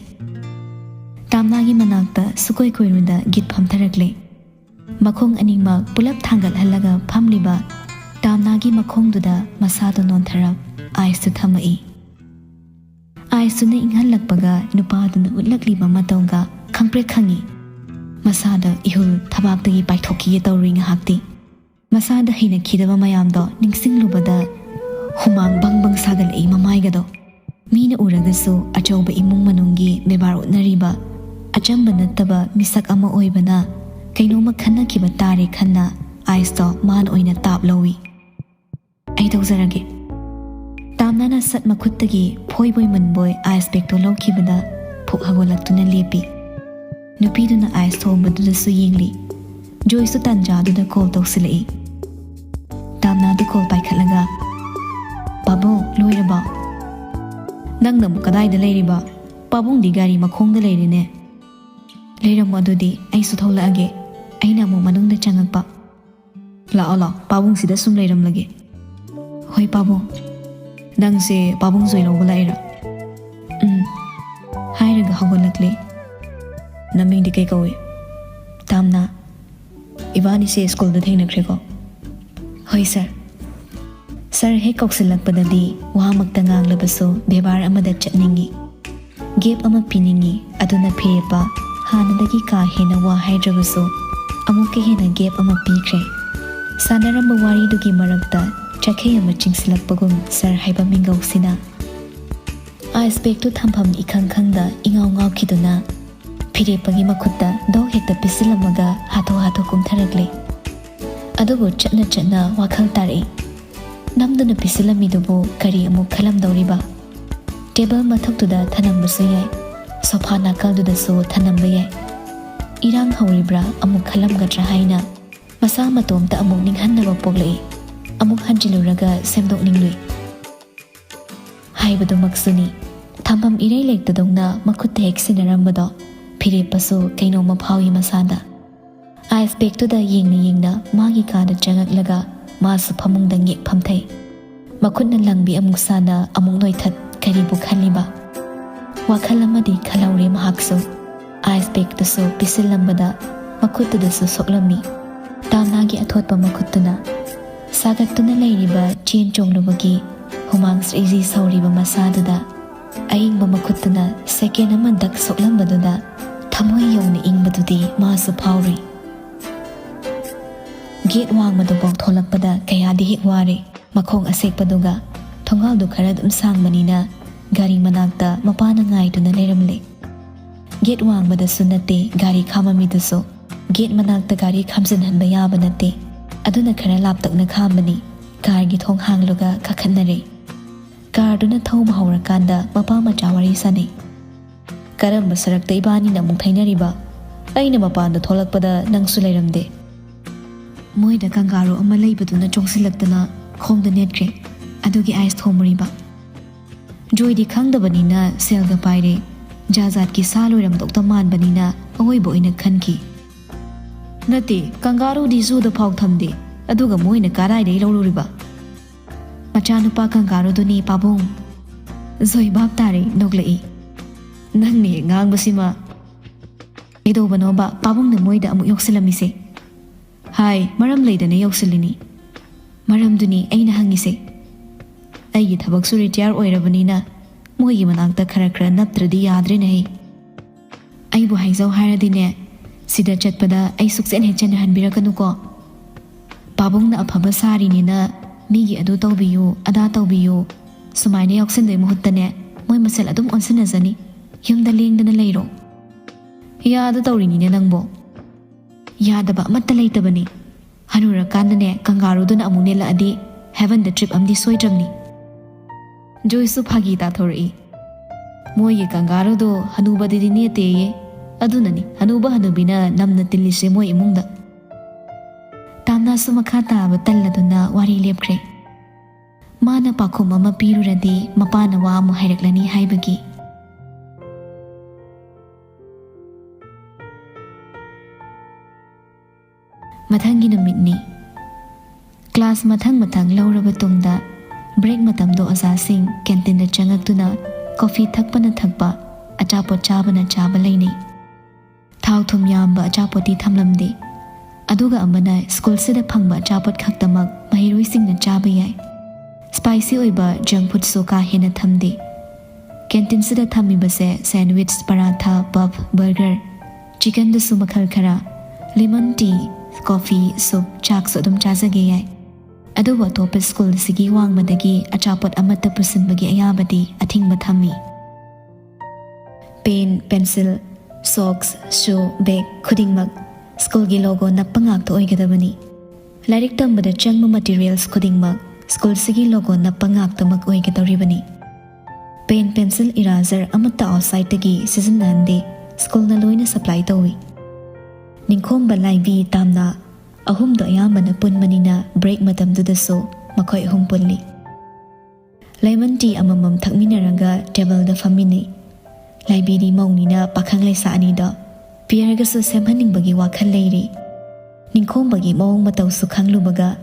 ꯇꯥꯝꯅꯥꯒꯤ ꯃꯅꯥꯛꯇ ꯁꯨꯀꯣꯏ ꯀꯣꯏꯔꯨꯗ ꯒꯤꯠ ꯐꯝꯊꯔꯛꯂꯦ꯫ ꯃꯈꯣꯡ ꯑꯅꯤꯃꯛ ꯄꯨꯂꯞ ꯊꯥꯡꯒꯠꯍꯜꯂꯒ ꯐꯝꯂꯤꯕ ꯇꯥꯝꯅꯥꯒꯤ ꯃꯈꯣꯡꯗꯨꯗ ꯃꯁꯥꯗꯣ ꯅꯣꯟꯊꯔꯞ ꯑꯥꯏꯁꯇꯨ ꯊꯝꯃꯛꯏ꯫ ꯑꯥꯏꯁꯇꯨꯅ ꯏꯪꯍꯜꯂꯛꯄꯒ ꯅꯨꯄꯥꯗꯨꯅ ꯎꯠꯂꯛꯂꯤꯕ ꯃꯇꯧꯒ ꯈꯪꯄ꯭ꯔꯦꯛ ꯈꯪꯉꯤ꯫ ꯃꯁꯥꯗ ꯏꯍꯨꯜ ꯊꯕꯥꯛꯇꯒꯤ ꯄꯥꯏꯊꯣꯛꯈꯤꯒꯦ ꯇꯧꯔꯨꯏ ꯉꯥꯏꯍꯥꯛꯇꯤ꯫ ꯃꯁꯥꯗ ꯍꯩꯅꯈꯤꯗꯕ ꯃꯌꯥꯝꯗꯣ ꯅꯤꯡꯁꯤꯡꯂꯨꯕꯗ ꯍꯨꯃꯥꯡ ꯕꯪ ꯕꯪ ꯁꯥꯒꯠꯂꯛꯏ ꯃꯃꯥꯏꯒꯗꯣ꯫ ꯃꯤꯅ ꯎꯔꯒꯁꯨ ꯑꯆꯧꯕ ꯏꯃꯨꯡ ꯃꯅꯨꯡꯒꯤ ꯕꯦꯕꯥꯔ ꯎꯠꯅꯔꯤꯕ ꯑꯆꯝꯕ ꯅꯠꯇꯕ ꯃꯤꯁꯛ ꯑꯃ ꯑꯣꯏꯕꯅ ꯀꯩꯅꯣꯝꯃ ꯈꯟꯅꯈꯤꯕ ꯇꯥꯔꯦ ꯈꯟꯅ ꯑꯥꯏꯁꯇꯣ ꯃꯥꯅ ꯑꯣꯏꯅ ꯇꯥꯞ ꯂꯧꯏ꯫ "ꯑꯩ ꯇꯧꯖꯔꯒꯦ꯫" ꯇꯥꯝꯅꯥꯅ ꯁꯠ ꯃꯈꯨꯠꯇꯒꯤ ꯐꯣꯏꯕꯣꯏ ꯃꯟꯕꯣꯏ ꯑꯥꯏꯁ ꯕꯦꯒꯇꯣ ꯂꯧꯈꯤꯕꯗ ꯐꯨꯛ ꯍꯧꯒꯠꯂꯛꯇꯨꯅ ꯂꯦꯞꯄꯤ꯫ ꯅꯨꯄꯤꯗꯨꯅ ꯑꯥꯏꯁ ꯊꯣꯡꯕꯗꯨꯗꯁꯨ ꯌꯦꯡꯂꯤ꯫ ꯖꯣꯏꯁꯁꯨ ꯇꯥꯟꯖꯥꯗꯨꯗ ꯀꯣꯜ ꯇꯧꯁꯤꯜꯂꯛꯏ꯫ ꯇꯥꯝꯅꯥꯗꯨ ꯀꯣꯜ ꯄꯥꯏꯈꯠꯂꯒ, "ꯄꯥꯕꯨꯡ, ꯂꯣꯏꯔꯕꯣ?" "ꯅꯪꯅ ꯑꯃꯨꯛ ꯀꯗꯥꯏꯗ ꯂꯩꯔꯤꯕ? ꯄꯥꯕꯨꯡꯗꯤ ꯒꯥꯔꯤ ꯃꯈꯣꯡꯗ ꯂꯩꯔꯦꯅꯦ꯫" "ꯂꯩꯔꯝꯃꯣ ꯑꯗꯨꯗꯤ, ꯑꯩꯁꯨ ꯊꯣꯛꯂꯛꯑꯒꯦ꯫" ꯑꯩꯅ ꯑꯃꯨꯛ ꯃꯅꯨꯡꯗ ꯆꯪꯉꯛꯄ꯫ "ꯂꯥꯛꯑꯣ, ꯂꯥꯛꯑꯣ, ꯄꯥꯕꯨꯡꯁꯤꯗ ꯁꯨꯝ ꯂꯩꯔꯝꯂꯒꯦ꯫" "ꯍꯣꯏ ꯄꯥꯕꯨꯡ꯫" "ꯅꯪꯁꯦ ꯄꯥꯕꯨꯡ ꯖꯣꯏ ꯂꯧꯕ ꯂꯥꯛꯏꯔꯥ?" "ꯎꯝ꯫" ꯍꯥꯏꯔꯒ ꯍꯧꯒꯠꯂꯛꯂꯦ꯫ "ꯅꯃꯤꯡꯗꯤ ꯀꯩ ꯀꯧꯏ?" "ꯇꯥꯝꯅꯥ꯫" "ꯏꯕꯥꯅꯤꯁꯦ ꯁ꯭ꯀꯨꯜꯗ ꯊꯦꯡꯅꯈ꯭ꯔꯦꯀꯣ?" "ꯍꯣꯏ ꯁꯥꯔ꯫" ꯁꯥꯔ ꯍꯦꯛ ꯀꯧꯁꯤꯜꯂꯛꯄꯗꯗꯤ ꯋꯥꯃꯛꯇ ꯉꯥꯡꯂꯕꯁꯨ ꯕꯦꯕꯥꯔ ꯑꯃꯗ ꯆꯠꯅꯤꯡꯏ꯫ ꯒꯦꯞ ꯑꯃ ꯄꯤꯅꯤꯡꯏ, ꯑꯗꯨꯅ ꯐꯤꯔꯦꯞꯄ ꯍꯥꯟꯅꯗꯒꯤ ꯀꯥ ꯍꯦꯟꯅ ꯋꯥ ꯍꯥꯏꯗ꯭ꯔꯕꯁꯨ ꯑꯃꯨꯛꯀ ꯍꯦꯟꯅ ꯒꯦꯞ ꯑꯃ ꯄꯤꯈ꯭ꯔꯦ꯫ ꯁꯥꯟꯅꯔꯝꯕ ꯋꯥꯔꯤꯗꯨꯒꯤ ꯃꯔꯛꯇ ꯆꯈꯩ ꯑꯃ ꯆꯤꯡꯁꯤꯜꯂꯛꯄꯒꯨꯝ ꯁꯔ ꯍꯥꯏꯕ ꯃꯤꯡꯒꯧꯁꯤꯅ ꯑꯥꯏꯁ ꯕꯦꯒꯇꯨ ꯊꯝꯐꯝ ꯏꯈꯪ ꯈꯪꯗ ꯏꯉꯥꯎ ꯉꯥꯎꯈꯤꯗꯨꯅ ꯐꯤꯔꯦꯞꯄꯒꯤ ꯃꯈꯨꯠꯇ ꯗꯣꯛ ꯍꯦꯛꯇ ꯄꯤꯁꯤꯜꯂꯝꯃꯒ ꯍꯥꯊꯨ ꯍꯥꯊꯨ ꯀꯨꯝꯊꯔꯛꯂꯦ꯫ ꯑꯗꯨꯕꯨ ꯆꯠꯅ ꯆꯠꯅ ꯋꯥꯈꯜ ꯇꯥꯔꯛꯏ꯫ ꯅꯝꯗꯨꯅ ꯄꯤꯁꯤꯜꯂꯝꯃꯤꯗꯨꯕꯨ ꯀꯔꯤ ꯑꯃꯨꯛ ꯈꯜꯂꯝꯗꯧꯔꯤꯕ? ꯇꯦꯕꯜ ꯃꯊꯛꯇꯨꯗ ꯊꯅꯝꯕꯁꯨ ꯌꯥꯏ, ꯁꯣꯐꯥ ꯅꯥꯀꯜꯗꯨꯗꯁꯨ ꯊꯅꯝꯕ ꯌꯥꯏ꯫ ꯏꯔꯥꯡ ꯍꯧꯔꯤꯕ꯭ꯔꯥ ꯑꯃꯨꯛ ꯈꯜꯂꯝꯒꯗ꯭ꯔꯥ ꯍꯥꯏꯅ ꯃꯁꯥ ꯃꯇꯣꯝꯇ ꯑꯃꯨꯛ ꯅꯤꯡꯍꯟꯅꯕ ꯄꯣꯛꯂꯛꯏ꯫ ꯑꯃꯨꯛ ꯍꯟꯖꯤꯜꯂꯨꯔꯒ ꯁꯦꯝꯗꯣꯛꯅꯤꯡꯂꯨꯏ꯫ ꯍꯥꯏꯕꯗꯨꯃꯛꯁꯨꯅꯤ, ꯊꯝꯐꯝ ꯏꯔꯩ ꯂꯩꯇꯗꯧꯅ ꯃꯈꯨꯠꯇ ꯍꯦꯛ ꯁꯤꯟꯅꯔꯝꯕꯗꯣ꯫ ꯐꯤꯔꯦꯞꯄꯁꯨ ꯀꯩꯅꯣꯝꯃ ꯐꯥꯎꯏ ꯃꯁꯥꯗ꯫ ꯑꯥꯏꯁ ꯕꯦꯒꯇꯨꯗ ꯌꯦꯡꯅ ꯌꯦꯡꯅ ꯃꯥꯒꯤ ꯀꯥꯗ ꯆꯪꯉꯛꯂꯒ ꯃꯥꯁꯨ ꯐꯃꯨꯡꯗ ꯉꯦꯛ ꯐꯝꯊꯩ꯫ ꯃꯈꯨꯠꯅ ꯂꯪꯕꯤ ꯑꯃꯨꯛ ꯁꯥꯟꯅ ꯑꯃꯨꯛ ꯅꯣꯏꯊꯠ, ꯀꯔꯤꯕꯨ ꯈꯜꯂꯤꯕ? ꯋꯥꯈꯜ ꯑꯃꯗꯤ ꯈꯜꯍꯧꯔꯦ ꯃꯍꯥꯛꯁꯨ꯫ ꯑꯥꯏꯁ ꯕꯦꯒꯇꯨꯁꯨ ꯄꯤꯁꯤꯜꯂꯝꯕꯗ ꯃꯈꯨꯠꯇꯨꯗꯁꯨ ꯁꯣꯛꯂꯝꯃꯤ꯫ ꯇꯥꯝꯅꯥꯒꯤ ꯑꯊꯣꯠꯄ ꯃꯈꯨꯠꯇꯨꯅ ꯁꯥꯒꯠꯇꯨꯅ ꯂꯩꯔꯤꯕ ꯆꯦꯟ ꯆꯣꯡꯂꯨꯕꯒꯤ ꯍꯨꯃꯥꯡ ꯁ꯭ꯔꯤꯖꯤ ꯁꯧꯔꯤꯕ ꯃꯁꯥꯗꯨꯗ ꯑꯏꯪꯕ ꯃꯈꯨꯠꯇꯨꯅ ꯁꯦꯀꯦꯟ ꯑꯃ ꯗꯛ ꯁꯣꯛꯂꯝꯕꯗꯨꯗ ꯊꯃꯣꯏ ꯌꯧꯅ ꯏꯪꯕꯗꯨꯗꯤ ꯃꯥꯁꯨ ꯐꯥꯎꯔꯨꯏ꯫ ꯒꯦꯠ ꯋꯥꯡꯃꯗꯨꯐꯥꯎ ꯊꯣꯛꯂꯛꯄꯗ ꯀꯌꯥꯗꯤ ꯍꯦꯛ ꯋꯥꯔꯦ꯫ ꯃꯈꯣꯡ ꯑꯁꯦꯛꯄꯗꯨꯒ ꯊꯣꯡꯒꯥꯜꯗꯨ ꯈꯔ ꯑꯗꯨꯝ ꯁꯥꯡꯕꯅꯤꯅ ꯒꯥꯔꯤ ꯃꯅꯥꯛꯇ ꯃꯄꯥꯅ ꯉꯥꯏꯗꯨꯅ ꯂꯩꯔꯝꯂꯦ꯫ ꯒꯦꯠ ꯋꯥꯡꯃꯗꯁꯨ ꯅꯠꯇꯦ ꯒꯥꯔꯤ ꯈꯥꯝꯃꯝꯃꯤꯗꯨꯁꯨ꯫ ꯒꯦꯠ ꯃꯅꯥꯛꯇ ꯒꯥꯔꯤ ꯈꯥꯝꯖꯤꯟꯍꯟꯕ ꯌꯥꯕ ꯅꯠꯇꯦ꯫ ꯑꯗꯨꯅ ꯈꯔ ꯂꯥꯞꯇꯛꯅ ꯈꯥꯝꯕꯅꯤ꯫ ꯀꯥꯔꯒꯤ ꯊꯣꯡ ꯍꯥꯡꯂꯒ ꯀꯥꯈꯠꯅꯔꯦ꯫ ꯀꯥꯔꯗꯨꯅ ꯊꯧꯕ ꯍꯧꯔꯀꯥꯟꯗ ꯃꯄꯥ ꯃꯆꯥ ꯋꯥꯔꯤ ꯁꯥꯟꯅꯩ꯫ "ꯀꯔꯝꯕ ꯁꯔꯛꯇ ꯏꯕꯥꯅꯤꯅ ꯑꯃꯨꯛ ꯊꯩꯅꯔꯤꯕ? ꯑꯩꯅ ꯃꯄꯥꯟꯗ ꯊꯣꯛꯂꯛꯄꯗ ꯅꯪꯁꯨ ꯂꯩꯔꯝꯗꯦ꯫ ꯃꯣꯏꯗ ꯀꯪꯒꯥꯔꯨ ꯑꯃ ꯂꯩꯕꯗꯨꯅ ꯆꯣꯡꯁꯤꯜꯂꯛꯇꯅ ꯈꯣꯡꯗ ꯅꯦꯠꯈ꯭ꯔꯦ꯫ ꯑꯗꯨꯒꯤ ꯑꯥꯏꯁ ꯊꯣꯝꯃꯨꯔꯤꯕ꯫ ꯖꯣꯏꯗꯤ ꯈꯪꯗꯕꯅꯤꯅ ꯁꯦꯜꯒ ꯄꯥꯏꯔꯦ꯫ ꯖꯥꯠ ꯖꯥꯠꯀꯤ ꯁꯥ ꯂꯣꯏꯔꯝꯗꯧꯇ ꯃꯥꯟꯕꯅꯤꯅ ꯑꯋꯣꯏꯕ ꯑꯣꯏꯅ ꯈꯟꯈꯤ꯫ ꯅꯠꯇꯦ, ꯀꯪꯒꯥꯔꯨꯗꯤ ꯖꯨꯗ ꯐꯥꯎ ꯊꯝꯗꯦ꯫ ꯑꯗꯨꯒ ꯃꯣꯏꯅ ꯀꯗꯥꯏꯗꯒꯤ ꯂꯧꯔꯨꯔꯤꯕ?" "ꯃꯆꯥꯅꯨꯄꯥ ꯀꯪꯒꯥꯔꯨꯗꯨꯅꯤ ꯄꯥꯕꯨꯡ꯫" ꯖꯣꯏ ꯚꯥꯞ ꯇꯥꯔꯦ, ꯅꯣꯛꯂꯛꯏ꯫ "ꯅꯪꯅ ꯍꯦꯛ ꯉꯥꯡꯕꯁꯤꯃ꯫ ꯀꯩꯗꯧꯕꯅꯣꯕ ꯄꯥꯕꯨꯡꯅ ꯃꯣꯏꯗ ꯑꯃꯨꯛ ꯌꯧꯁꯤꯜꯂꯝꯃꯤꯁꯦ?" "ꯍꯥꯏ, ꯃꯔꯝ ꯂꯩꯗꯅ ꯌꯧꯁꯤꯜꯂꯤꯅꯤ꯫" "ꯃꯔꯝꯗꯨꯅꯤ ꯑꯩꯅ ꯍꯪꯉꯤꯁꯦ꯫ ꯑꯩꯒꯤ ꯊꯕꯛꯁꯨ ꯔꯤꯇꯥꯌꯔ ꯑꯣꯏꯔꯕꯅꯤꯅ ꯃꯣꯏꯒꯤ ꯃꯅꯥꯛꯇ ꯈꯔ ꯈꯔ ꯅꯞꯇ꯭ꯔꯗꯤ ꯌꯥꯗ꯭ꯔꯦꯅꯦ ꯑꯩ꯫" ꯑꯩꯕꯨ ꯍꯥꯏꯖꯧ ꯍꯥꯏꯔꯗꯤꯅꯦ, ꯁꯤꯗ ꯆꯠꯄꯗ ꯑꯩ ꯁꯨꯛꯆꯦꯟ ꯍꯦꯛ ꯆꯦꯟꯅꯍꯟꯕꯤꯔꯛꯀꯅꯨꯀꯣ꯫ ꯄꯥꯕꯨꯡꯅ ꯑꯐꯕ ꯁꯥꯔꯤꯅꯦꯅ ꯃꯤꯒꯤ ꯑꯗꯨ ꯇꯧꯕꯤꯌꯨ, ꯑꯗꯥ ꯇꯧꯕꯤꯌꯨ, ꯁꯨꯃꯥꯏꯅ ꯌꯥꯎꯁꯟꯗꯣꯏ ꯃꯍꯨꯠꯇꯅꯦ, ꯃꯣꯏ ꯃꯁꯦꯜ ꯑꯗꯨꯝ ꯑꯣꯟꯁꯤꯟꯅꯖꯅꯤ꯫ ꯌꯨꯝꯗ ꯂꯦꯡꯗꯅ ꯂꯩꯔꯣ꯫ ꯌꯥꯗ ꯇꯧꯔꯤꯅꯤꯅꯦ ꯅꯪꯕꯣ꯫ ꯌꯥꯗꯕ ꯑꯃꯠꯇ ꯂꯩꯇꯕꯅꯤ꯫ ꯍꯅꯨꯔꯀꯥꯟꯗꯅꯦ, ꯀꯪꯒꯥꯔꯨꯗꯨꯅ ꯑꯃꯨꯛ ꯅꯦꯜꯂꯛꯑꯗꯤ heavenꯗ trip ꯑꯃꯗꯤ ꯁꯣꯏꯗ꯭ꯔꯕꯅꯤ꯫ ꯖꯣꯏꯁꯨ ꯐꯥꯒꯤ ꯇꯥꯊꯣꯔꯛꯏ꯫ ꯃꯣꯏꯒꯤ ꯀꯪꯒꯥꯔꯨꯗꯣ ꯍꯅꯨꯕꯗꯗꯤ ꯅꯦꯠꯇꯦꯌꯦ꯫ ꯑꯗꯨꯅꯅꯤ ꯍꯅꯨꯕ ꯍꯅꯨꯕꯤꯅ ꯅꯝꯅ ꯇꯤꯜꯂꯤꯁꯦ ꯃꯣꯏ ꯏꯃꯨꯡꯗ꯫ ꯇꯥꯝꯅꯥꯁꯨ ꯃꯈꯥ ꯇꯥꯕ ꯇꯜꯂꯗꯨꯅ ꯋꯥꯔꯤ ꯂꯦꯞꯈ꯭ꯔꯦ꯫ ꯃꯥꯅ ꯄꯥꯎꯈꯨꯝ ꯑꯃ ꯄꯤꯔꯨꯔꯗꯤ ꯃꯄꯥꯅ ꯋꯥ ꯑꯃꯨꯛ ꯍꯥꯏꯔꯛꯂꯅꯤ ꯍꯥꯏꯕꯒꯤ꯫ ꯃꯊꯪꯒꯤ ꯅꯨꯃꯤꯠꯅꯤ꯫ Class ꯃꯊꯪ ꯃꯊꯪ ꯂꯧꯔꯕ ꯇꯨꯡꯗ, break ꯃꯇꯝꯗ ꯑꯣꯖꯥꯁꯤꯡ canteen ꯆꯪꯉꯛꯇꯨꯅ coffee ꯊꯛꯄꯅ ꯊꯛꯄ, ꯑꯆꯥꯄꯣꯠ ꯆꯥꯕꯅ ꯆꯥꯕ ꯂꯩꯅꯩ꯫ ꯊꯥꯎ ꯊꯨꯝ ꯌꯥꯝꯕ ꯑꯆꯥꯄꯣꯠꯇꯤ ꯊꯝꯂꯝꯗꯦ꯫ ꯑꯗꯨꯒ ꯑꯃꯅ schoolꯁꯤꯗ ꯐꯪꯕ ꯑꯆꯥꯄꯣꯠ ꯈꯛꯇꯃꯛ ꯃꯍꯩꯔꯣꯏꯁꯤꯡꯅ ꯆꯥꯕ ꯌꯥꯏ꯫ Spicy ꯑꯣꯏꯕ junk foodꯁꯨ ꯀꯥ ꯍꯦꯟꯅ ꯊꯝꯗꯦ꯫ Canteenꯁꯤꯗ ꯊꯝꯃꯤꯕꯁꯦ sandwich, paratha, puff, burger, chickenꯗꯁꯨ ꯃꯈꯜ ꯈꯔ, lemon tea, coffee, soup, ꯆꯥꯛꯁꯨ ꯑꯗꯨꯝ ꯆꯥꯖꯒꯦ ꯌꯥꯏ꯫ ꯑꯗꯨꯕꯨ ꯑꯇꯣꯞꯄ schoolꯁꯤꯒꯤ ꯋꯥꯡꯃꯗꯒꯤ ꯑꯆꯥꯄꯣꯠ ꯑꯃꯠꯇ ꯄꯨꯁꯤꯟꯕꯒꯤ ꯑꯌꯥꯕꯗꯤ ꯑꯊꯤꯡꯕ ꯊꯝꯃꯤ꯫ Pen, pencil, socks, shoe, bag ꯈꯨꯗꯤꯡꯃꯛ schoolꯒꯤ logo ꯅꯞꯄ ꯉꯥꯛꯇ ꯑꯣꯏꯒꯗꯕꯅꯤ꯫ ꯂꯥꯏꯔꯤꯛ ꯇꯝꯕꯗ ꯆꯪꯕ materials ꯈꯨꯗꯤꯡꯃꯛ schoolꯁꯤꯒꯤ logo ꯅꯞꯄ ꯉꯥꯛꯇꯃꯛ ꯑꯣꯏꯒꯗꯧꯔꯤꯕꯅꯤ꯫ Pen, pencil, eraser ꯑꯃꯠꯇ outsideꯇꯒꯤ ꯁꯤꯖꯤꯟꯅꯍꯟꯗꯦ, schoolꯅ ꯂꯣꯏꯅ supply ꯇꯧꯏ꯫ ꯅꯤꯡꯈꯣꯝꯕ, ꯂꯥꯏꯕꯤ, ꯇꯥꯝꯅꯥ ꯑꯍꯨꯝꯗꯣ ꯑꯌꯥꯝꯕꯅ ꯄꯨꯟꯕꯅꯤꯅ break ꯃꯇꯝꯗꯨꯗꯁꯨ ꯃꯈꯣꯏ ꯑꯍꯨꯝ ꯄꯨꯜꯂꯤ꯫ Lemon tea ꯑꯃꯃꯝ ꯊꯛꯃꯤꯟꯅꯔꯒ tableꯗ ꯐꯝꯃꯤꯟꯅꯩ꯫ ꯂꯥꯏꯕꯤꯗꯤ ꯃꯧꯅꯤꯅ ꯄꯥꯈꯪ ꯂꯩꯁꯥ ꯑꯅꯤꯗꯣ pairꯒꯁꯨ ꯁꯦꯝꯍꯟꯅꯤꯡꯕꯒꯤ ꯋꯥꯈꯜ ꯂꯩꯔꯤ꯫ ꯅꯤꯡꯈꯣꯝꯕꯒꯤ ꯃꯑꯣꯡ ꯃꯇꯧꯁꯨ ꯈꯪꯂꯨꯕꯒ,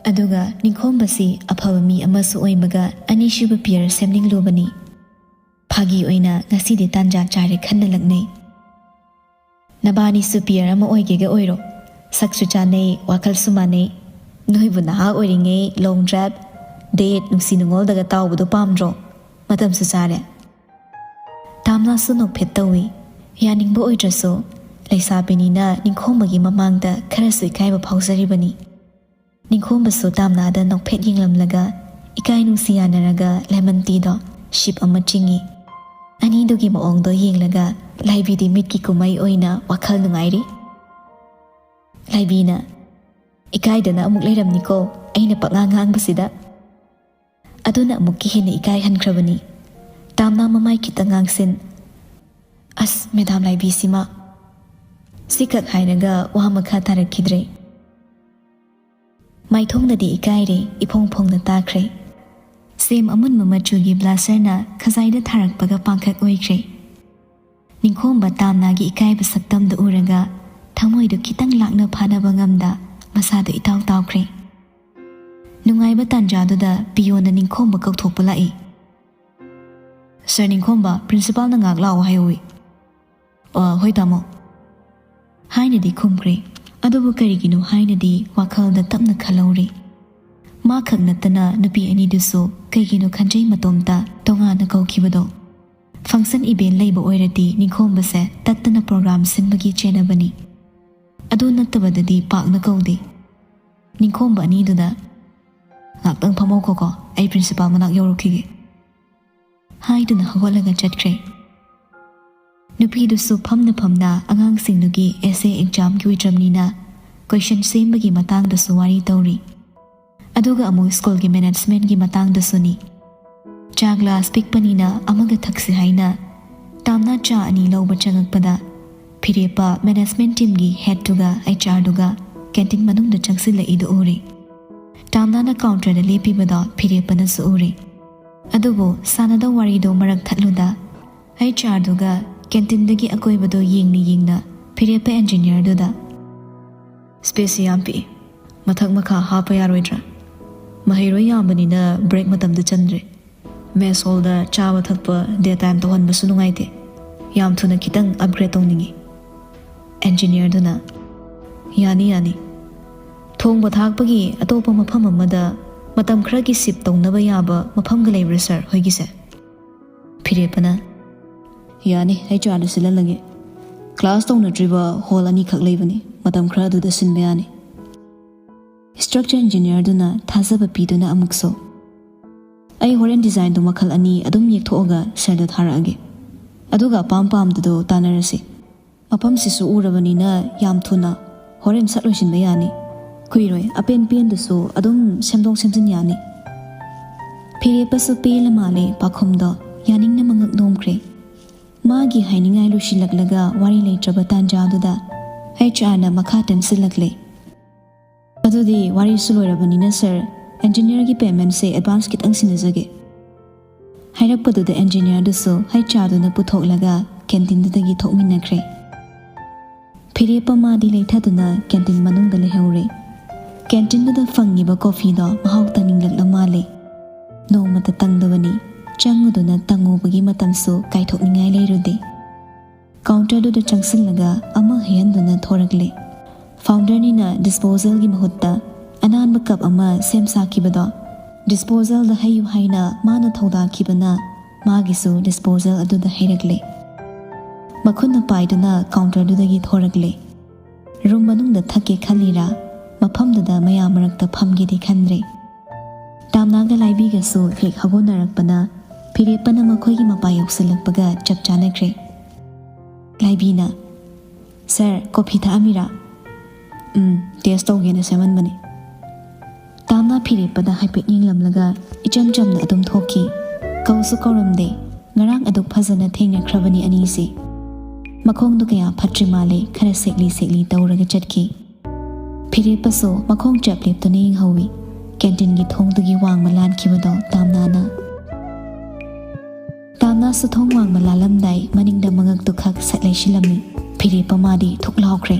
ꯑꯗꯨꯒ ꯅꯤꯡꯈꯣꯝꯕꯁꯤ ꯑꯐꯕ ꯃꯤ ꯑꯃꯁꯨ ꯑꯣꯏꯕꯒ ꯑꯅꯤꯁꯨꯕ pair ꯁꯦꯝꯅꯤꯡꯂꯨꯕꯅꯤ꯫ ꯐꯥꯒꯤ ꯑꯣꯏꯅ ꯉꯁꯤꯗꯤ ꯇꯥꯟꯖꯥ ꯆꯥꯔꯦ ꯈꯟꯅ ꯂꯛꯅꯩ꯫ ꯅꯕꯥꯅꯤꯁꯨ pair ꯑꯃ ꯑꯣꯏꯒꯦꯒ ꯑꯣꯏꯔꯣ꯫ ꯁꯛꯁꯨ ꯆꯥꯅꯩ, ꯋꯥꯈꯜꯁꯨ ꯃꯥꯟꯅꯩ꯫ ꯅꯣꯏꯕꯨ ꯅꯍꯥ ꯑꯣꯏꯔꯤꯉꯩ long drive, date, ꯅꯨꯡꯁꯤ ꯅꯨꯡꯉꯣꯜꯗꯒ ꯇꯥꯎꯕꯗꯣ ꯄꯥꯝꯗ꯭ꯔꯣ? ꯃꯇꯝꯁꯨ ꯆꯥꯔꯦ꯫ ꯇꯥꯝꯅꯥꯁꯨ ꯅꯣꯛꯐꯦꯠ ꯇꯧꯏ꯫ ꯌꯥꯅꯤꯡꯕ ꯑꯣꯏꯗ꯭ꯔꯁꯨ, ꯂꯩꯁꯥꯕꯤꯅꯤꯅ ꯅꯤꯡꯈꯣꯝꯕꯒꯤ ꯃꯃꯥꯡꯗ ꯈꯔꯁꯨ ꯏꯀꯥꯏꯕ ꯐꯥꯎꯖꯔꯤꯕꯅꯤ꯫ ꯅꯤꯡꯈꯣꯝꯕꯁꯨ ꯇꯥꯝꯅꯥꯗ ꯅꯣꯛꯐꯦꯠ ꯌꯦꯡꯂꯝꯂꯒ, ꯏꯀꯥꯏ ꯅꯨꯡꯁꯤ ꯌꯥꯅꯔꯒ lemon teaꯗꯣ sip ꯑꯃ ꯆꯤꯡꯏ꯫ ꯑꯅꯤꯗꯨꯒꯤ ꯃꯑꯣꯡꯗꯣ ꯌꯦꯡꯂꯒ ꯂꯥꯏꯕꯤꯗꯤ ꯃꯤꯠꯀꯤ ꯀꯨꯝꯍꯩ ꯑꯣꯏꯅ ꯋꯥꯈꯜ ꯅꯨꯡꯉꯥꯏꯔꯤ꯫ ꯂꯥꯏꯕꯤꯅ, "ꯏꯀꯥꯏꯗꯅ ꯑꯃꯨꯛ ꯂꯩꯔꯝꯅꯤꯀꯣ, ꯑꯩꯅ ꯄꯉꯥꯡ ꯉꯥꯡꯕꯁꯤꯗ"꯫ ꯑꯗꯨꯅ ꯑꯃꯨꯛꯀ ꯍꯦꯟꯅ ꯏꯀꯥꯏꯍꯟꯈ꯭ꯔꯕꯅꯤ꯫ ꯇꯥꯝꯅꯥ ꯃꯃꯥꯏ ꯈꯤꯇꯪ ꯉꯥꯡꯁꯤꯟ, "ꯑꯁ, ꯃꯦꯗꯥꯝ ꯂꯥꯏꯕꯤꯁꯤꯃ!" ꯁꯤꯈꯛ ꯍꯥꯏꯔꯒ ꯋꯥ ꯃꯈꯥ ꯇꯥꯔꯛꯈꯤꯗ꯭ꯔꯦ꯫ ꯃꯥꯏꯊꯣꯡꯗꯗꯤ ꯏꯀꯥꯏꯔꯦ, ꯏꯐꯣꯡ ꯐꯣꯡꯅ ꯇꯥꯈ꯭ꯔꯦ꯫ ꯁꯦꯝ ꯑꯃꯨꯟꯕ ꯃꯆꯨꯒꯤ blushꯔꯅ ꯈꯖꯥꯏꯗ ꯊꯥꯔꯛꯄꯒ ꯄꯥꯡꯈꯛ ꯑꯣꯏꯈ꯭ꯔꯦ꯫ ꯅꯤꯡꯈꯣꯝꯕ ꯇꯥꯝꯅꯥꯒꯤ ꯏꯀꯥꯏꯕ ꯁꯛꯇꯝꯗꯨ ꯎꯔꯒ ꯊꯃꯣꯏꯗꯨ ꯈꯤꯇꯪ ꯂꯥꯛꯅ ꯐꯥꯅꯕ ꯉꯝꯗ ꯃꯁꯥꯗꯨ ꯏꯇꯥꯎ ꯇꯥꯎꯈ꯭ꯔꯦ꯫ ꯅꯨꯡꯉꯥꯏꯕ ꯇꯥꯟꯖꯥꯗꯨꯗ ꯄꯤꯌꯣꯅ ꯅꯤꯡꯈꯣꯝꯕ ꯀꯧꯊꯣꯛꯄ ꯂꯥꯛꯏ꯫ "ꯁꯥꯔ ꯅꯤꯡꯈꯣꯝꯕ, principalꯅ ꯉꯥꯏꯍꯥꯛ ꯂꯥꯛꯑꯣ ꯍꯥꯏꯍꯧꯋꯤ"꯫ "ꯑ, ꯍꯣꯏ ꯇꯥꯃꯣ" ꯍꯥꯏꯅꯗꯤ ꯈꯨꯝꯈ꯭ꯔꯦ꯫ ꯑꯗꯨꯕꯨ ꯀꯔꯤꯒꯤꯅꯣ ꯍꯥꯏꯅꯗꯤ ꯋꯥꯈꯜꯗ ꯇꯞꯅ ꯈꯜꯍꯧꯔꯤ꯫ ꯃꯥ ꯈꯛ ꯅꯠꯇꯅ ꯅꯨꯄꯤ ꯑꯅꯤꯗꯨꯁꯨ ꯀꯩꯒꯤꯅꯣ ꯈꯟꯖꯩ ꯃꯇꯣꯝꯇ ꯇꯣꯉꯥꯟꯅ ꯀꯧꯈꯤꯕꯗꯣ꯫ Function event ꯂꯩꯕ ꯑꯣꯏꯔꯗꯤ ꯅꯤꯡꯈꯣꯝꯕꯁꯦ ꯇꯠꯇꯅ program ꯁꯤꯟꯕꯒꯤ ꯆꯦꯟꯅꯕꯅꯤ꯫ ꯑꯗꯨ ꯅꯠꯇꯕꯗꯗꯤ ꯄꯥꯛꯅ ꯀꯧꯗꯦ꯫ ꯅꯤꯡꯈꯣꯝꯕ ꯑꯅꯤꯗꯨꯗ, "ꯉꯥꯛꯇꯪ ꯐꯝꯍꯧꯈꯣꯀꯣ, ꯑꯩ principal ꯃꯅꯥꯛ ꯌꯧꯔꯨꯈꯤꯒꯦ" ꯍꯥꯏꯗꯨꯅ ꯍꯧꯒꯠꯂꯒ ꯆꯠꯈ꯭ꯔꯦ꯫ ꯅꯨꯄꯤꯗꯨꯁꯨ ꯐꯝꯅ ꯐꯝꯅ ꯑꯉꯥꯡꯁꯤꯡꯗꯨꯒꯤ essay examꯒꯤ ꯑꯣꯏꯗ꯭ꯔꯕꯅꯤꯅ question ꯁꯦꯝꯕꯒꯤ ꯃꯇꯥꯡꯗꯁꯨ ꯋꯥꯔꯤ ꯇꯧꯔꯤ꯫ ꯑꯗꯨꯒ ꯑꯃꯨꯛ schoolꯒꯤ managementꯀꯤ ꯃꯇꯥꯡꯗꯁꯨꯅꯤ꯫ ꯆꯥ glass ꯄꯤꯛꯄꯅꯤꯅ ꯑꯃꯒ ꯊꯛꯁꯤ ꯍꯥꯏꯅ ꯇꯥꯝꯅꯥ ꯆꯥ ꯑꯅꯤ ꯂꯧꯕ ꯆꯪꯉꯛꯄꯗ, ꯐꯤꯔꯦꯞꯄ management teamꯒꯤ headꯇꯨꯒ HRꯗꯨꯒ canteen ꯃꯅꯨꯡꯗ ꯆꯪꯁꯤꯜꯂꯛꯏꯗꯨ ꯎꯔꯦ꯫ ꯇꯥꯝꯅꯥꯅ counterꯗ ꯂꯦꯞꯄꯤꯕꯗꯣ ꯐꯤꯔꯦꯞꯄꯅꯁꯨ ꯎꯔꯦ꯫ ꯑꯗꯨꯕꯨ ꯁꯥꯟꯅꯗꯧ ꯋꯥꯔꯤꯗꯣ ꯃꯔꯛ ꯊꯠꯂꯨꯗ, HRꯗꯨꯒ canteenꯗꯒꯤ ꯑꯀꯣꯏꯕꯗꯣ ꯌꯦꯡꯅ ꯌꯦꯡꯅ ꯐꯤꯔꯦꯞꯄ engineerꯗꯨꯗ, "Spaceꯁꯤ ꯌꯥꯝ ꯄꯤꯛꯏ, ꯃꯊꯛ ꯃꯈꯥ ꯍꯥꯞꯄ ꯌꯥꯔꯣꯏꯗ꯭ꯔꯥ? ꯃꯍꯩꯔꯣꯏ ꯌꯥꯝꯕꯅꯤꯅ break ꯃꯇꯝꯗ ꯆꯟꯗ꯭ꯔꯦ꯫ Mess hallꯗ ꯆꯥꯕ ꯊꯛꯄ day time ꯇꯧꯍꯟꯕꯁꯨ ꯅꯨꯡꯉꯥꯏꯇꯦ꯫ ꯌꯥꯝ ꯊꯨꯅ ꯈꯤꯇꯪ upgrade ꯇꯧꯅꯤꯡꯉꯤ"꯫ Engineerꯗꯨꯅ, "ꯌꯥꯅꯤ, ꯌꯥꯅꯤ꯫ ꯊꯣꯡꯕ ꯊꯥꯛꯄꯒꯤ ꯑꯇꯣꯞꯄ ꯃꯐꯝ ꯑꯃꯗ ꯃꯇꯝ ꯈꯔꯒꯤ shift ꯇꯧꯅꯕ ꯌꯥꯕ ꯃꯐꯝꯒ ꯂꯩꯕ꯭ꯔꯥ sir ꯍꯣꯏꯒꯤꯁꯦ?" ꯐꯤꯔꯦꯞꯄꯅ, ꯌꯥꯅꯤ, ꯑꯩ ꯆꯥꯗ ꯁꯤꯜꯍꯜꯂꯒꯦ꯫ ꯀ꯭ꯂꯥꯁ ꯇꯧꯅꯗ꯭ꯔꯤꯕ ꯍꯣꯜ ꯑꯅꯤꯈꯛ ꯂꯩꯕꯅꯤ, ꯃꯇꯝ ꯈꯔ ꯑꯗꯨꯗ ꯁꯤꯟꯕ ꯌꯥꯅꯤ꯫ ꯁ꯭ꯇ꯭ꯔꯛꯆꯔ ꯏꯟꯖꯤꯅꯤꯌꯔꯗꯨꯅ ꯊꯥꯖꯕ ꯄꯤꯗꯨꯅ ꯑꯃꯨꯛꯁꯨ, "ꯑꯩ ꯍꯣꯔꯦꯟ ꯗꯤꯖꯥꯏꯟꯗꯣ ꯃꯈꯜ ꯑꯅꯤ ꯑꯗꯨꯝ ꯌꯦꯛꯊꯣꯛꯑꯒ ꯁꯥꯔꯗ ꯊꯥꯔꯛꯑꯒꯦ, ꯑꯗꯨꯒ ꯑꯄꯥꯝ ꯄꯥꯝꯗꯗꯣ ꯇꯥꯟꯅꯔꯁꯤ꯫ ꯃꯐꯝꯁꯤꯁꯨ ꯎꯔꯕꯅꯤꯅ ꯌꯥꯝ ꯊꯨꯅ ꯍꯣꯔꯦꯟ ꯁꯠ ꯂꯣꯏꯁꯤꯟꯕ ꯌꯥꯅꯤ꯫ ꯀꯨꯏꯔꯣꯏ, ꯑꯄꯦꯟ ꯄꯦꯟꯗꯁꯨ ꯑꯗꯨꯝ ꯁꯦꯝꯗꯣꯛ ꯁꯦꯝꯖꯤꯟ ꯌꯥꯅꯤ"꯫ ꯐꯤꯔꯦꯞꯄꯁꯨ ꯄꯦꯜꯂ ꯃꯥꯜꯂꯦ ꯄꯥꯈꯨꯝꯗꯣ, ꯌꯥꯅꯤꯡꯅ ꯃꯉꯛ ꯅꯣꯝꯈ꯭ꯔꯦ꯫ ꯃꯥꯒꯤ ꯍꯥꯏꯅꯤꯡꯉꯥꯏ ꯂꯣꯏꯁꯤꯜꯂꯛꯂꯒ ꯋꯥꯔꯤ ꯂꯩꯇ꯭ꯔꯕ ꯇꯥꯟꯖꯥꯗꯨꯗ ꯍꯩꯆ ꯑꯥꯔꯅ ꯃꯈꯥ ꯇꯦꯝꯁꯤꯜꯂꯛꯂꯦ꯫ "ꯑꯗꯨꯗꯤ ꯋꯥꯔꯤꯁꯨ ꯂꯣꯏꯔꯕꯅꯤꯅ ꯁꯥꯔ, ꯏꯟꯖꯤꯅꯤꯌꯔꯒꯤ ꯄꯦꯃꯦꯟꯁꯦ ꯑꯦꯗꯚꯥꯟꯁ ꯈꯤꯇꯪ ꯁꯤꯟꯅꯖꯒꯦ"꯫ ꯍꯥꯏꯔꯛꯄꯗꯨꯗ ꯏꯟꯖꯤꯅꯤꯌꯔꯗꯨꯁꯨ ꯍꯩꯆ ꯑꯥꯔꯗꯨꯅ ꯄꯨꯊꯣꯛꯂꯒ ꯀꯦꯟꯇꯤꯟꯗꯨꯗꯒꯤ ꯊꯣꯛꯃꯤꯟꯅꯈ꯭ꯔꯦ꯫ ꯐꯤꯔꯦꯞꯄ ꯃꯥꯗꯤ ꯂꯩꯊꯗꯨꯅ ꯀꯦꯟꯇꯤꯟ ꯃꯅꯨꯡꯗ ꯂꯩꯍꯧꯔꯦ꯫ ꯀꯦꯟꯇꯤꯟꯗꯨꯗ ꯐꯪꯉꯤꯕ ꯀꯣꯐꯤꯗꯣ ꯃꯍꯥꯎ ꯇꯪꯅꯤꯡꯂꯛꯂ ꯃꯥꯜꯂꯦ꯫ ꯅꯣꯡꯃꯇ ꯇꯪꯗꯕꯅꯤ, ꯆꯪꯉꯨꯗꯨꯅ ꯇꯪꯉꯨꯕꯒꯤ ꯃꯇꯝꯁꯨ ꯀꯥꯏꯊꯣꯛꯅꯤꯡꯉꯥꯏ ꯂꯩꯔꯨꯗꯦ꯫ ꯀꯥꯎꯟꯇꯔꯗꯨꯗ ꯆꯪꯁꯤꯜꯂꯒ ꯑꯃ ꯍꯩꯍꯟꯗꯨꯅ ꯊꯣꯔꯛꯂꯦ꯫ ꯐꯥꯎꯟꯗꯔꯅꯤꯅ ꯗꯤꯁꯄꯣꯖꯦꯜꯒꯤ ꯃꯍꯨꯠꯇ ꯑꯅꯥꯟꯕ ꯀꯞ ꯑꯃ ꯁꯦꯝ ꯁꯥꯈꯤꯕꯗꯣ ꯗꯤꯁꯄꯣꯖꯦꯜꯗ ꯍꯩꯌꯨ ꯍꯥꯏꯅ ꯃꯥꯅ ꯊꯧꯗꯥꯈꯤꯕꯅ ꯃꯥꯒꯤꯁꯨ ꯗꯤꯁꯄꯣꯖꯦꯜ ꯑꯗꯨꯗ ꯍꯩꯔꯛꯂꯦ꯫ ꯃꯈꯨꯠꯅ ꯄꯥꯏꯗꯨꯅ ꯀꯥꯎꯟꯇꯔꯗꯨꯗꯒꯤ ꯊꯣꯔꯛꯂꯦ꯫ ꯔꯨꯝ ꯃꯅꯨꯡꯗ ꯊꯛꯀꯦ ꯈꯜꯂꯤꯔꯥ, ꯃꯐꯝꯗꯨꯗ ꯃꯌꯥꯝ ꯃꯔꯛꯇ ꯐꯝꯒꯦꯗꯤ ꯈꯟꯗ꯭ꯔꯦ꯫ ꯇꯥꯝꯅꯥꯒ ꯂꯥꯏꯕꯤꯒꯁꯨ ꯍꯦꯛ ꯍꯧꯒꯠꯅꯔꯛꯄꯅ ꯐꯤꯔꯦꯞꯄꯅ ꯃꯈꯣꯏꯒꯤ ꯃꯄꯥ ꯌꯧꯁꯤꯜꯂꯛꯄꯒ ꯆꯞ ꯆꯥꯅꯈ꯭ꯔꯦ꯫ ꯂꯥꯏꯕꯤꯅ, "ꯁꯥꯔ, ꯀꯣꯐꯤ ꯊꯛꯑꯝꯃꯤꯔꯥ?" "ꯎꯝ, ꯇꯦꯁ ꯇꯧꯒꯦꯅ ꯁꯦꯝꯍꯟꯕꯅꯤ"꯫ ꯇꯥꯝꯅꯥ ꯐꯤꯔꯦꯞꯄꯗ ꯍꯥꯏꯐꯦꯠ ꯌꯦꯡꯂꯝꯂꯒ ꯏꯆꯝ ꯆꯝꯅ ꯑꯗꯨꯝ ꯊꯣꯛꯈꯤ꯫ ꯀꯧꯁꯨ ꯀꯧꯔꯝꯗꯦ꯫ ꯉꯔꯥꯡ ꯑꯗꯨꯛ ꯐꯖꯅ ꯊꯦꯡꯅꯈ꯭ꯔꯕꯅꯤ ꯑꯅꯤꯁꯤ꯫ ꯃꯈꯣꯡꯗꯣ ꯀꯌꯥ ꯐꯠꯇ꯭ꯔꯤ ꯃꯥꯜꯂꯦ, ꯈꯔ ꯁꯦꯛꯂꯤ ꯁꯦꯛꯂꯤ ꯇꯧꯔꯒ ꯆꯠꯈꯤ꯫ ꯐꯤꯔꯦꯞꯄꯁꯨ ꯃꯈꯣꯡ ꯆꯞ ꯂꯦꯞꯇꯨꯅ ꯌꯦꯡꯍꯧꯏ꯫ ꯀꯦꯟꯇꯤꯟꯒꯤ ꯊꯣꯡꯗꯨꯒꯤ ꯋꯥꯡꯃ ꯂꯥꯟꯈꯤꯕꯗꯣ ꯇꯥꯝꯅꯥꯅ꯫ ꯇꯥꯝꯅꯥꯁꯨ ꯊꯣꯡ ꯋꯥꯡꯃ ꯂꯥꯜꯂꯝꯗꯥꯏ ꯃꯅꯤꯡꯗ ꯃꯉꯛꯇꯨ ꯈꯛ ꯁꯠ ꯂꯩꯁꯤꯜꯂꯝꯃꯤ꯫ ꯐꯤꯔꯦꯞꯄ ꯃꯥꯗꯤ ꯊꯨꯛ ꯂꯥꯎꯈ꯭ꯔꯦ꯫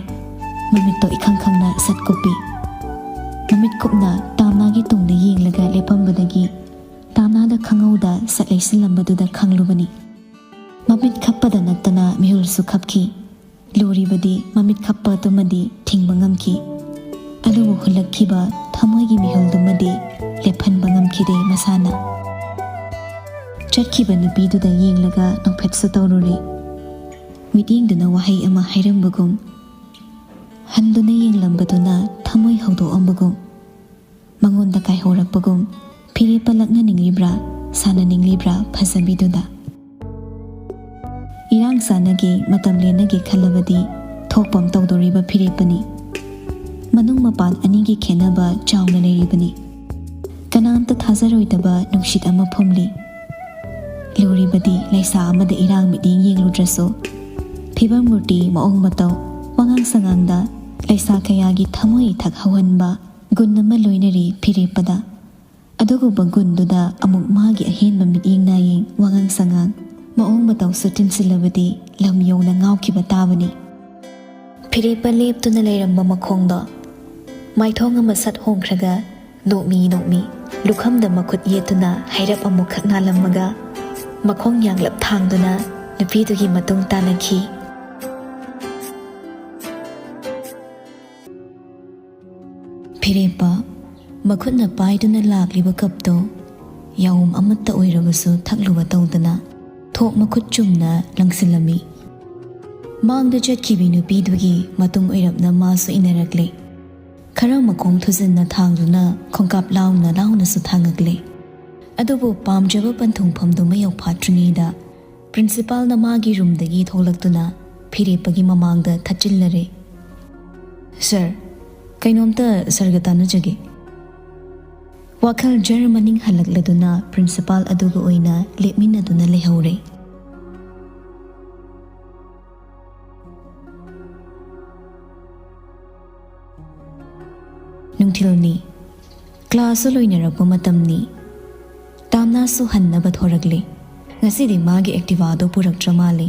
ꯃꯃꯤꯠꯇꯣ ꯏꯈꯪ ꯈꯪꯅ ꯁꯠ ꯀꯨꯞꯄꯤ꯫ ꯃꯃꯤꯠ ꯀꯨꯞꯅ ꯇꯥꯝꯅꯥꯒꯤ ꯇꯨꯡꯗ ꯌꯦꯡꯂꯒ ꯂꯦꯞꯄꯝꯕꯗꯒꯤ ꯇꯥꯝꯅꯥꯗ ꯈꯪꯍꯧꯗ ꯁꯠ ꯂꯩꯁꯤꯜꯂꯝꯕꯗꯨꯗ ꯈꯪꯂꯨꯕꯅꯤ꯫ ꯃꯃꯤꯠ ꯈꯞꯄꯗ ꯅꯠꯇꯅ ꯃꯤꯍꯨꯜꯁꯨ ꯈꯞꯈꯤ꯫ ꯂꯨꯔꯤꯕꯗꯤ ꯃꯃꯤꯠ ꯈꯞꯄꯗꯨꯃꯗꯤ ꯊꯤꯡꯕ ꯉꯝꯈꯤ, ꯑꯗꯨꯕꯨ ꯍꯨꯜꯂꯛꯈꯤꯕ ꯊꯃꯣꯏꯒꯤ ꯃꯤꯍꯨꯜꯗꯨꯃꯗꯤ ꯂꯦꯞꯍꯟꯕ ꯉꯝꯈꯤꯗꯦ ꯃꯁꯥꯅ꯫ ꯆꯠꯈꯤꯕ ꯅꯨꯄꯤꯗꯨꯗ ꯌꯦꯡꯂꯒ ꯅꯣꯛꯐꯦꯠꯁꯨ ꯇꯧꯔꯨꯔꯦ꯫ ꯃꯤꯠꯌꯦꯡꯗꯨꯅ ꯋꯥꯍꯩ ꯑꯃ ꯍꯥꯏꯔꯝꯕꯒꯨꯝ, ꯍꯟꯗꯨꯅ ꯌꯦꯡꯂꯝꯕꯗꯨꯅ ꯊꯃꯣꯏ ꯍꯧꯗꯣꯛꯑꯝꯕꯒꯨꯝ, ꯃꯉꯣꯟꯗ ꯀꯥꯏꯍꯧꯔꯛꯄꯒꯨꯝ, ꯐꯤꯔꯦꯞꯄ ꯂꯛꯅꯅꯤꯡꯂꯤꯕ꯭ꯔꯥ, ꯁꯥꯟꯅꯅꯤꯡꯂꯤꯕ꯭ꯔꯥ ꯐꯖꯕꯤꯗꯨꯗ? ꯏꯔꯥꯡ ꯆꯥꯟꯅꯒꯦ, ꯃꯇꯝ ꯂꯦꯟꯅꯒꯦ ꯈꯜꯂꯕꯗꯤ ꯊꯣꯛꯐꯝ ꯇꯧꯗꯣꯔꯤꯕ ꯐꯤꯔꯦꯞꯄꯅꯤ꯫ ꯃꯅꯨꯡ ꯃꯄꯥꯟ ꯑꯅꯤꯒꯤ ꯈꯦꯠꯅꯕ ꯆꯥꯎꯅ ꯂꯩꯔꯤꯕꯅꯤ꯫ ꯀꯅꯥꯝꯇ ꯊꯥꯖꯔꯣꯏꯗꯕ ꯅꯨꯡꯁꯤꯠ ꯑꯃ ꯐꯨꯝꯂꯤ꯫ ꯂꯨꯔꯤꯕꯗꯤ ꯂꯩꯁꯥ ꯑꯃꯗ ꯏꯔꯥꯡ ꯃꯤꯠꯌꯦꯡ ꯌꯦꯡꯂꯨꯗ꯭ꯔꯁꯨ, ꯐꯤꯕꯝ ꯃꯨꯔꯇꯤ, ꯃꯑꯣꯡ ꯃꯇꯧ, ꯋꯥꯉꯥꯡ ꯁꯉꯥꯡꯗ ꯂꯩꯁꯥ ꯀꯌꯥꯒꯤ ꯊꯃꯣꯏ ꯏꯊꯛ ꯍꯧꯍꯟꯕ ꯒꯨꯟ ꯑꯃ ꯂꯣꯏꯅꯔꯤ ꯐꯤꯔꯦꯞꯄꯗ꯫ ꯑꯗꯨꯒꯨꯝꯕ ꯒꯨꯟꯗꯨꯗ ꯑꯃꯨꯛ ꯃꯥꯒꯤ ꯑꯍꯦꯟꯕ ꯃꯤꯠꯌꯦꯡ ꯅꯥꯌꯦꯡ, ꯋꯥꯉꯥꯡ ꯁꯉꯥꯡ, ꯃꯑꯣꯡ ꯃꯇꯧꯁꯨ ꯇꯤꯟꯁꯤꯜꯂꯕꯗꯤ ꯂꯝ ꯌꯧꯅ ꯉꯥꯎꯈꯤꯕ ꯇꯥꯕꯅꯤ꯫ ꯐꯤꯔꯦꯞꯄ ꯂꯦꯞꯇꯨꯅ ꯂꯩꯔꯝꯕ ꯃꯈꯣꯡꯗꯣ ꯃꯥꯏꯊꯣꯡ ꯑꯃ ꯁꯠ ꯍꯣꯡꯈ꯭ꯔꯒ ꯅꯣꯛꯃꯤ ꯅꯣꯛꯃꯤ ꯂꯨꯈꯝꯗ ꯃꯈꯨꯠ ꯌꯦꯠꯇꯨꯅ ꯍꯥꯏꯔꯞ ꯑꯃꯨꯛꯈꯛ ꯅꯥꯜꯂꯝꯃꯒ ꯃꯈꯣꯡ ꯌꯥꯡꯂꯞ ꯊꯥꯡꯗꯨꯅ ꯅꯨꯄꯤꯗꯨꯒꯤ ꯃꯇꯨꯡ ꯇꯥꯅꯈꯤ꯫ ꯐꯤꯔꯦꯞꯄ ꯃꯈꯨꯠꯅ ꯄꯥꯏꯗꯨꯅ ꯂꯥꯛꯂꯤꯕ ꯀꯞꯇꯣ ꯌꯥꯎꯝ ꯑꯃꯠꯇ ꯑꯣꯏꯔꯕꯁꯨ ꯊꯛꯂꯨꯕ ꯇꯧꯗꯅ ꯊꯣꯛ ꯃꯈꯨꯠ ꯆꯨꯝꯅ ꯂꯪꯁꯤꯜꯂꯝꯃꯤ꯫ ꯃꯥꯡꯗ ꯆꯠꯈꯤꯕꯤ ꯅꯨꯄꯤꯗꯨꯒꯤ ꯃꯇꯨꯡ ꯑꯣꯏꯔꯞꯅ ꯃꯥꯁꯨ ꯏꯟꯅꯔꯛꯂꯦ꯫ ꯈꯔ ꯃꯈꯣꯡ ꯊꯨꯖꯤꯟꯅ ꯊꯥꯡꯗꯨꯅ ꯈꯣꯡꯀꯥꯞ ꯂꯥꯎꯅ ꯂꯥꯎꯅꯁꯨ ꯊꯥꯡꯉꯛꯂꯦ꯫ ꯑꯗꯨꯕꯨ ꯄꯥꯝꯖꯕ ꯄꯟꯊꯨꯡꯐꯝꯗꯨ ꯃꯌꯧꯐꯥꯠꯇ꯭ꯔꯤꯉꯩꯗ ꯄ꯭ꯔꯤꯟꯁꯤꯄꯥꯜꯅ ꯃꯥꯒꯤ ꯔꯨꯝꯗꯒꯤ ꯊꯣꯛꯂꯛꯇꯨꯅ ꯐꯤꯔꯦꯞꯄꯒꯤ ꯃꯃꯥꯡꯗ ꯊꯠꯆꯤꯜꯂꯔꯦ꯫ "ꯁꯔ, ꯀꯩꯅꯣꯝꯇ ꯁꯔꯒ ꯇꯥꯟꯅꯖꯒꯦ꯫" ꯋꯥꯈꯜ ꯖꯔ ꯃꯅꯤꯡ ꯍꯜꯂꯛꯂꯗꯨꯅ ꯄ꯭ꯔꯤꯟꯁꯤꯄꯥꯜ ꯑꯗꯨꯒ ꯑꯣꯏꯅ ꯂꯦꯞꯃꯤꯟꯅꯗꯨꯅ ꯂꯩꯍꯧꯔꯦ꯫ ꯅꯨꯡꯊꯤꯜꯅꯤ꯫ ꯀ꯭ꯂꯥꯁꯁꯨ ꯂꯣꯏꯅꯔꯛꯄ ꯃꯇꯝꯅꯤ꯫ ꯇꯥꯝꯅꯥꯁꯨ ꯍꯟꯅꯕ ꯊꯣꯔꯛꯂꯦ꯫ ꯉꯁꯤꯗꯤ ꯃꯥꯒꯤ ꯑꯦꯛꯇꯤꯚꯥꯗꯣ ꯄꯨꯔꯛꯇ꯭ꯔ ꯃꯥꯜꯂꯦ꯫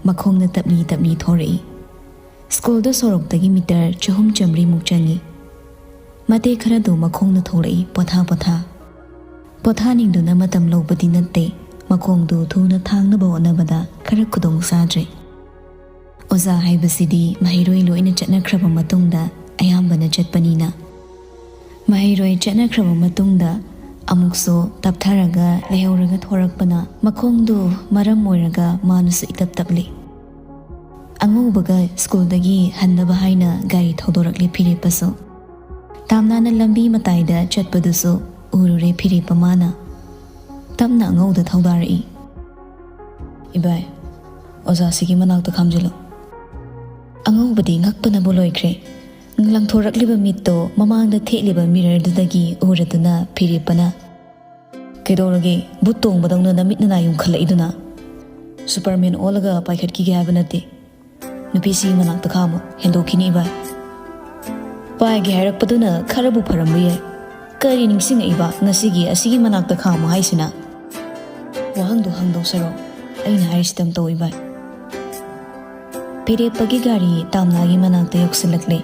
ꯃꯈꯣꯡꯅ ꯇꯞꯂꯤ ꯇꯞꯂꯤ ꯊꯣꯔꯛꯏ꯫ ꯁ꯭ꯀꯨꯜꯗꯣ ꯁꯣꯔꯣꯛꯇꯒꯤ ꯃꯤꯇꯔ ꯆꯍꯨꯝ ꯆꯥꯃꯔꯤꯃꯨꯛ ꯆꯪꯏ꯫ ꯃꯇꯦꯛ ꯈꯔꯗꯨ ꯃꯈꯣꯡꯅ ꯊꯣꯛꯂꯛꯏ, ꯄꯣꯊꯥ ꯄꯣꯊꯥ꯫ ꯄꯣꯊꯥꯅꯤꯡꯗꯨꯅ ꯃꯇꯝ ꯂꯧꯕꯗꯤ ꯅꯠꯇꯦ, ꯃꯈꯣꯡꯗꯨ ꯊꯨꯅ ꯊꯥꯡꯅꯕ ꯍꯣꯠꯅꯕꯗ ꯈꯔ ꯈꯨꯗꯣꯡ ꯆꯥꯗ꯭ꯔꯦ꯫ ꯑꯣꯖꯥ ꯍꯥꯏꯕꯁꯤꯗꯤ ꯃꯍꯩꯔꯣꯏ ꯂꯣꯏꯅ ꯆꯠꯅꯈ꯭ꯔꯕ ꯃꯇꯨꯡꯗ ꯑꯌꯥꯝꯕꯅ ꯆꯠꯄꯅꯤꯅ꯫ ꯃꯍꯩꯔꯣꯏ ꯆꯠꯅꯈ꯭ꯔꯕ ꯃꯇꯨꯡꯗ ꯑꯃꯨꯛꯁꯨ ꯇꯞꯊꯔꯒ ꯂꯩꯍꯧꯔꯒ ꯊꯣꯔꯛꯄꯅ ꯃꯈꯣꯡꯗꯨ ꯃꯔꯝ ꯑꯣꯏꯔꯒ ꯃꯥꯅꯁꯨ ꯏꯇꯞ ꯇꯞꯂꯤ꯫ ꯑꯉꯧꯕꯒ ꯁ꯭ꯀꯨꯜꯗꯒꯤ ꯍꯟꯅꯕ ꯍꯥꯏꯅ ꯒꯥꯔꯤ ꯊꯧꯗꯣꯔꯛꯂꯦ ꯐꯤꯔꯦꯞꯄꯁꯨ꯫ ꯇꯥꯝꯅꯥꯅ ꯂꯝꯕꯤ ꯃꯇꯥꯏꯗ ꯆꯠꯄꯗꯨꯁꯨ ꯎꯔꯨꯔꯦ ꯐꯤꯔꯦꯞꯄ ꯃꯥꯅ꯫ ꯇꯞꯅ ꯑꯉꯧꯗ ꯊꯧꯗꯥꯔꯛꯏ꯫ "ꯏꯕꯥꯏ, ꯑꯣꯖꯥꯁꯤꯒꯤ ꯃꯅꯥꯛꯇ ꯈꯥꯝꯖꯤꯜꯂꯨ꯫" ꯑꯉꯧꯕꯗꯤ ꯉꯛꯄꯅꯕꯨ ꯂꯣꯏꯈ꯭ꯔꯦ꯫ ꯂꯪꯊꯣꯔꯛꯂꯤꯕ ꯃꯤꯠꯇꯣ ꯃꯃꯥꯡꯗ ꯊꯦꯠꯂꯤꯕ ꯃꯤꯔꯔꯗꯨꯗꯒꯤ ꯎꯔꯗꯨꯅ ꯐꯤꯔꯦꯞꯄꯅ, "ꯀꯩꯗꯧꯔꯒꯦ? ꯕꯨꯠ ꯇꯣꯡꯕꯗꯧꯅ ꯅꯃꯤꯠ ꯅꯅꯥ ꯌꯨꯡꯈꯠꯂꯛꯏꯗꯨꯅ?" "ꯁꯨꯄꯔꯃꯦꯟ ꯑꯣꯜꯂꯒ ꯄꯥꯏꯈꯠꯈꯤꯒꯦ ꯍꯥꯏꯕ ꯅꯠꯇꯦ꯫ ꯅꯨꯄꯤꯁꯤꯒꯤ ꯃꯅꯥꯛꯇ ꯈꯥꯝꯃꯨ, ꯍꯦꯟꯗꯣꯛꯈꯤꯅꯤ ꯏꯕꯥꯏ꯫" ꯄꯥꯏꯒꯦ ꯍꯥꯏꯔꯛꯄꯗꯨꯅ ꯈꯔꯕꯨ ꯐꯔꯝꯕ ꯌꯥꯏ꯫ ꯀꯔꯤ ꯅꯤꯡꯁꯤꯡꯉꯛꯏꯕ ꯉꯁꯤꯒꯤ ꯑꯁꯤꯒꯤ ꯃꯅꯥꯛꯇ ꯈꯥꯝꯃꯨ ꯍꯥꯏꯁꯤꯅ? ꯋꯥꯍꯪꯗꯣ ꯍꯪꯗꯧ ꯁꯔꯨꯛ ꯑꯩꯅ ꯍꯥꯏꯔꯤꯁꯤꯗꯪ ꯇꯧ ꯏꯕꯥꯏ꯫ ꯐꯤꯔꯦꯞꯄꯒꯤ ꯒꯥꯔꯤ ꯇꯥꯝꯅꯥꯒꯤ ꯃꯅꯥꯛꯇ ꯌꯧꯁꯤꯜꯂꯛꯂꯦ꯫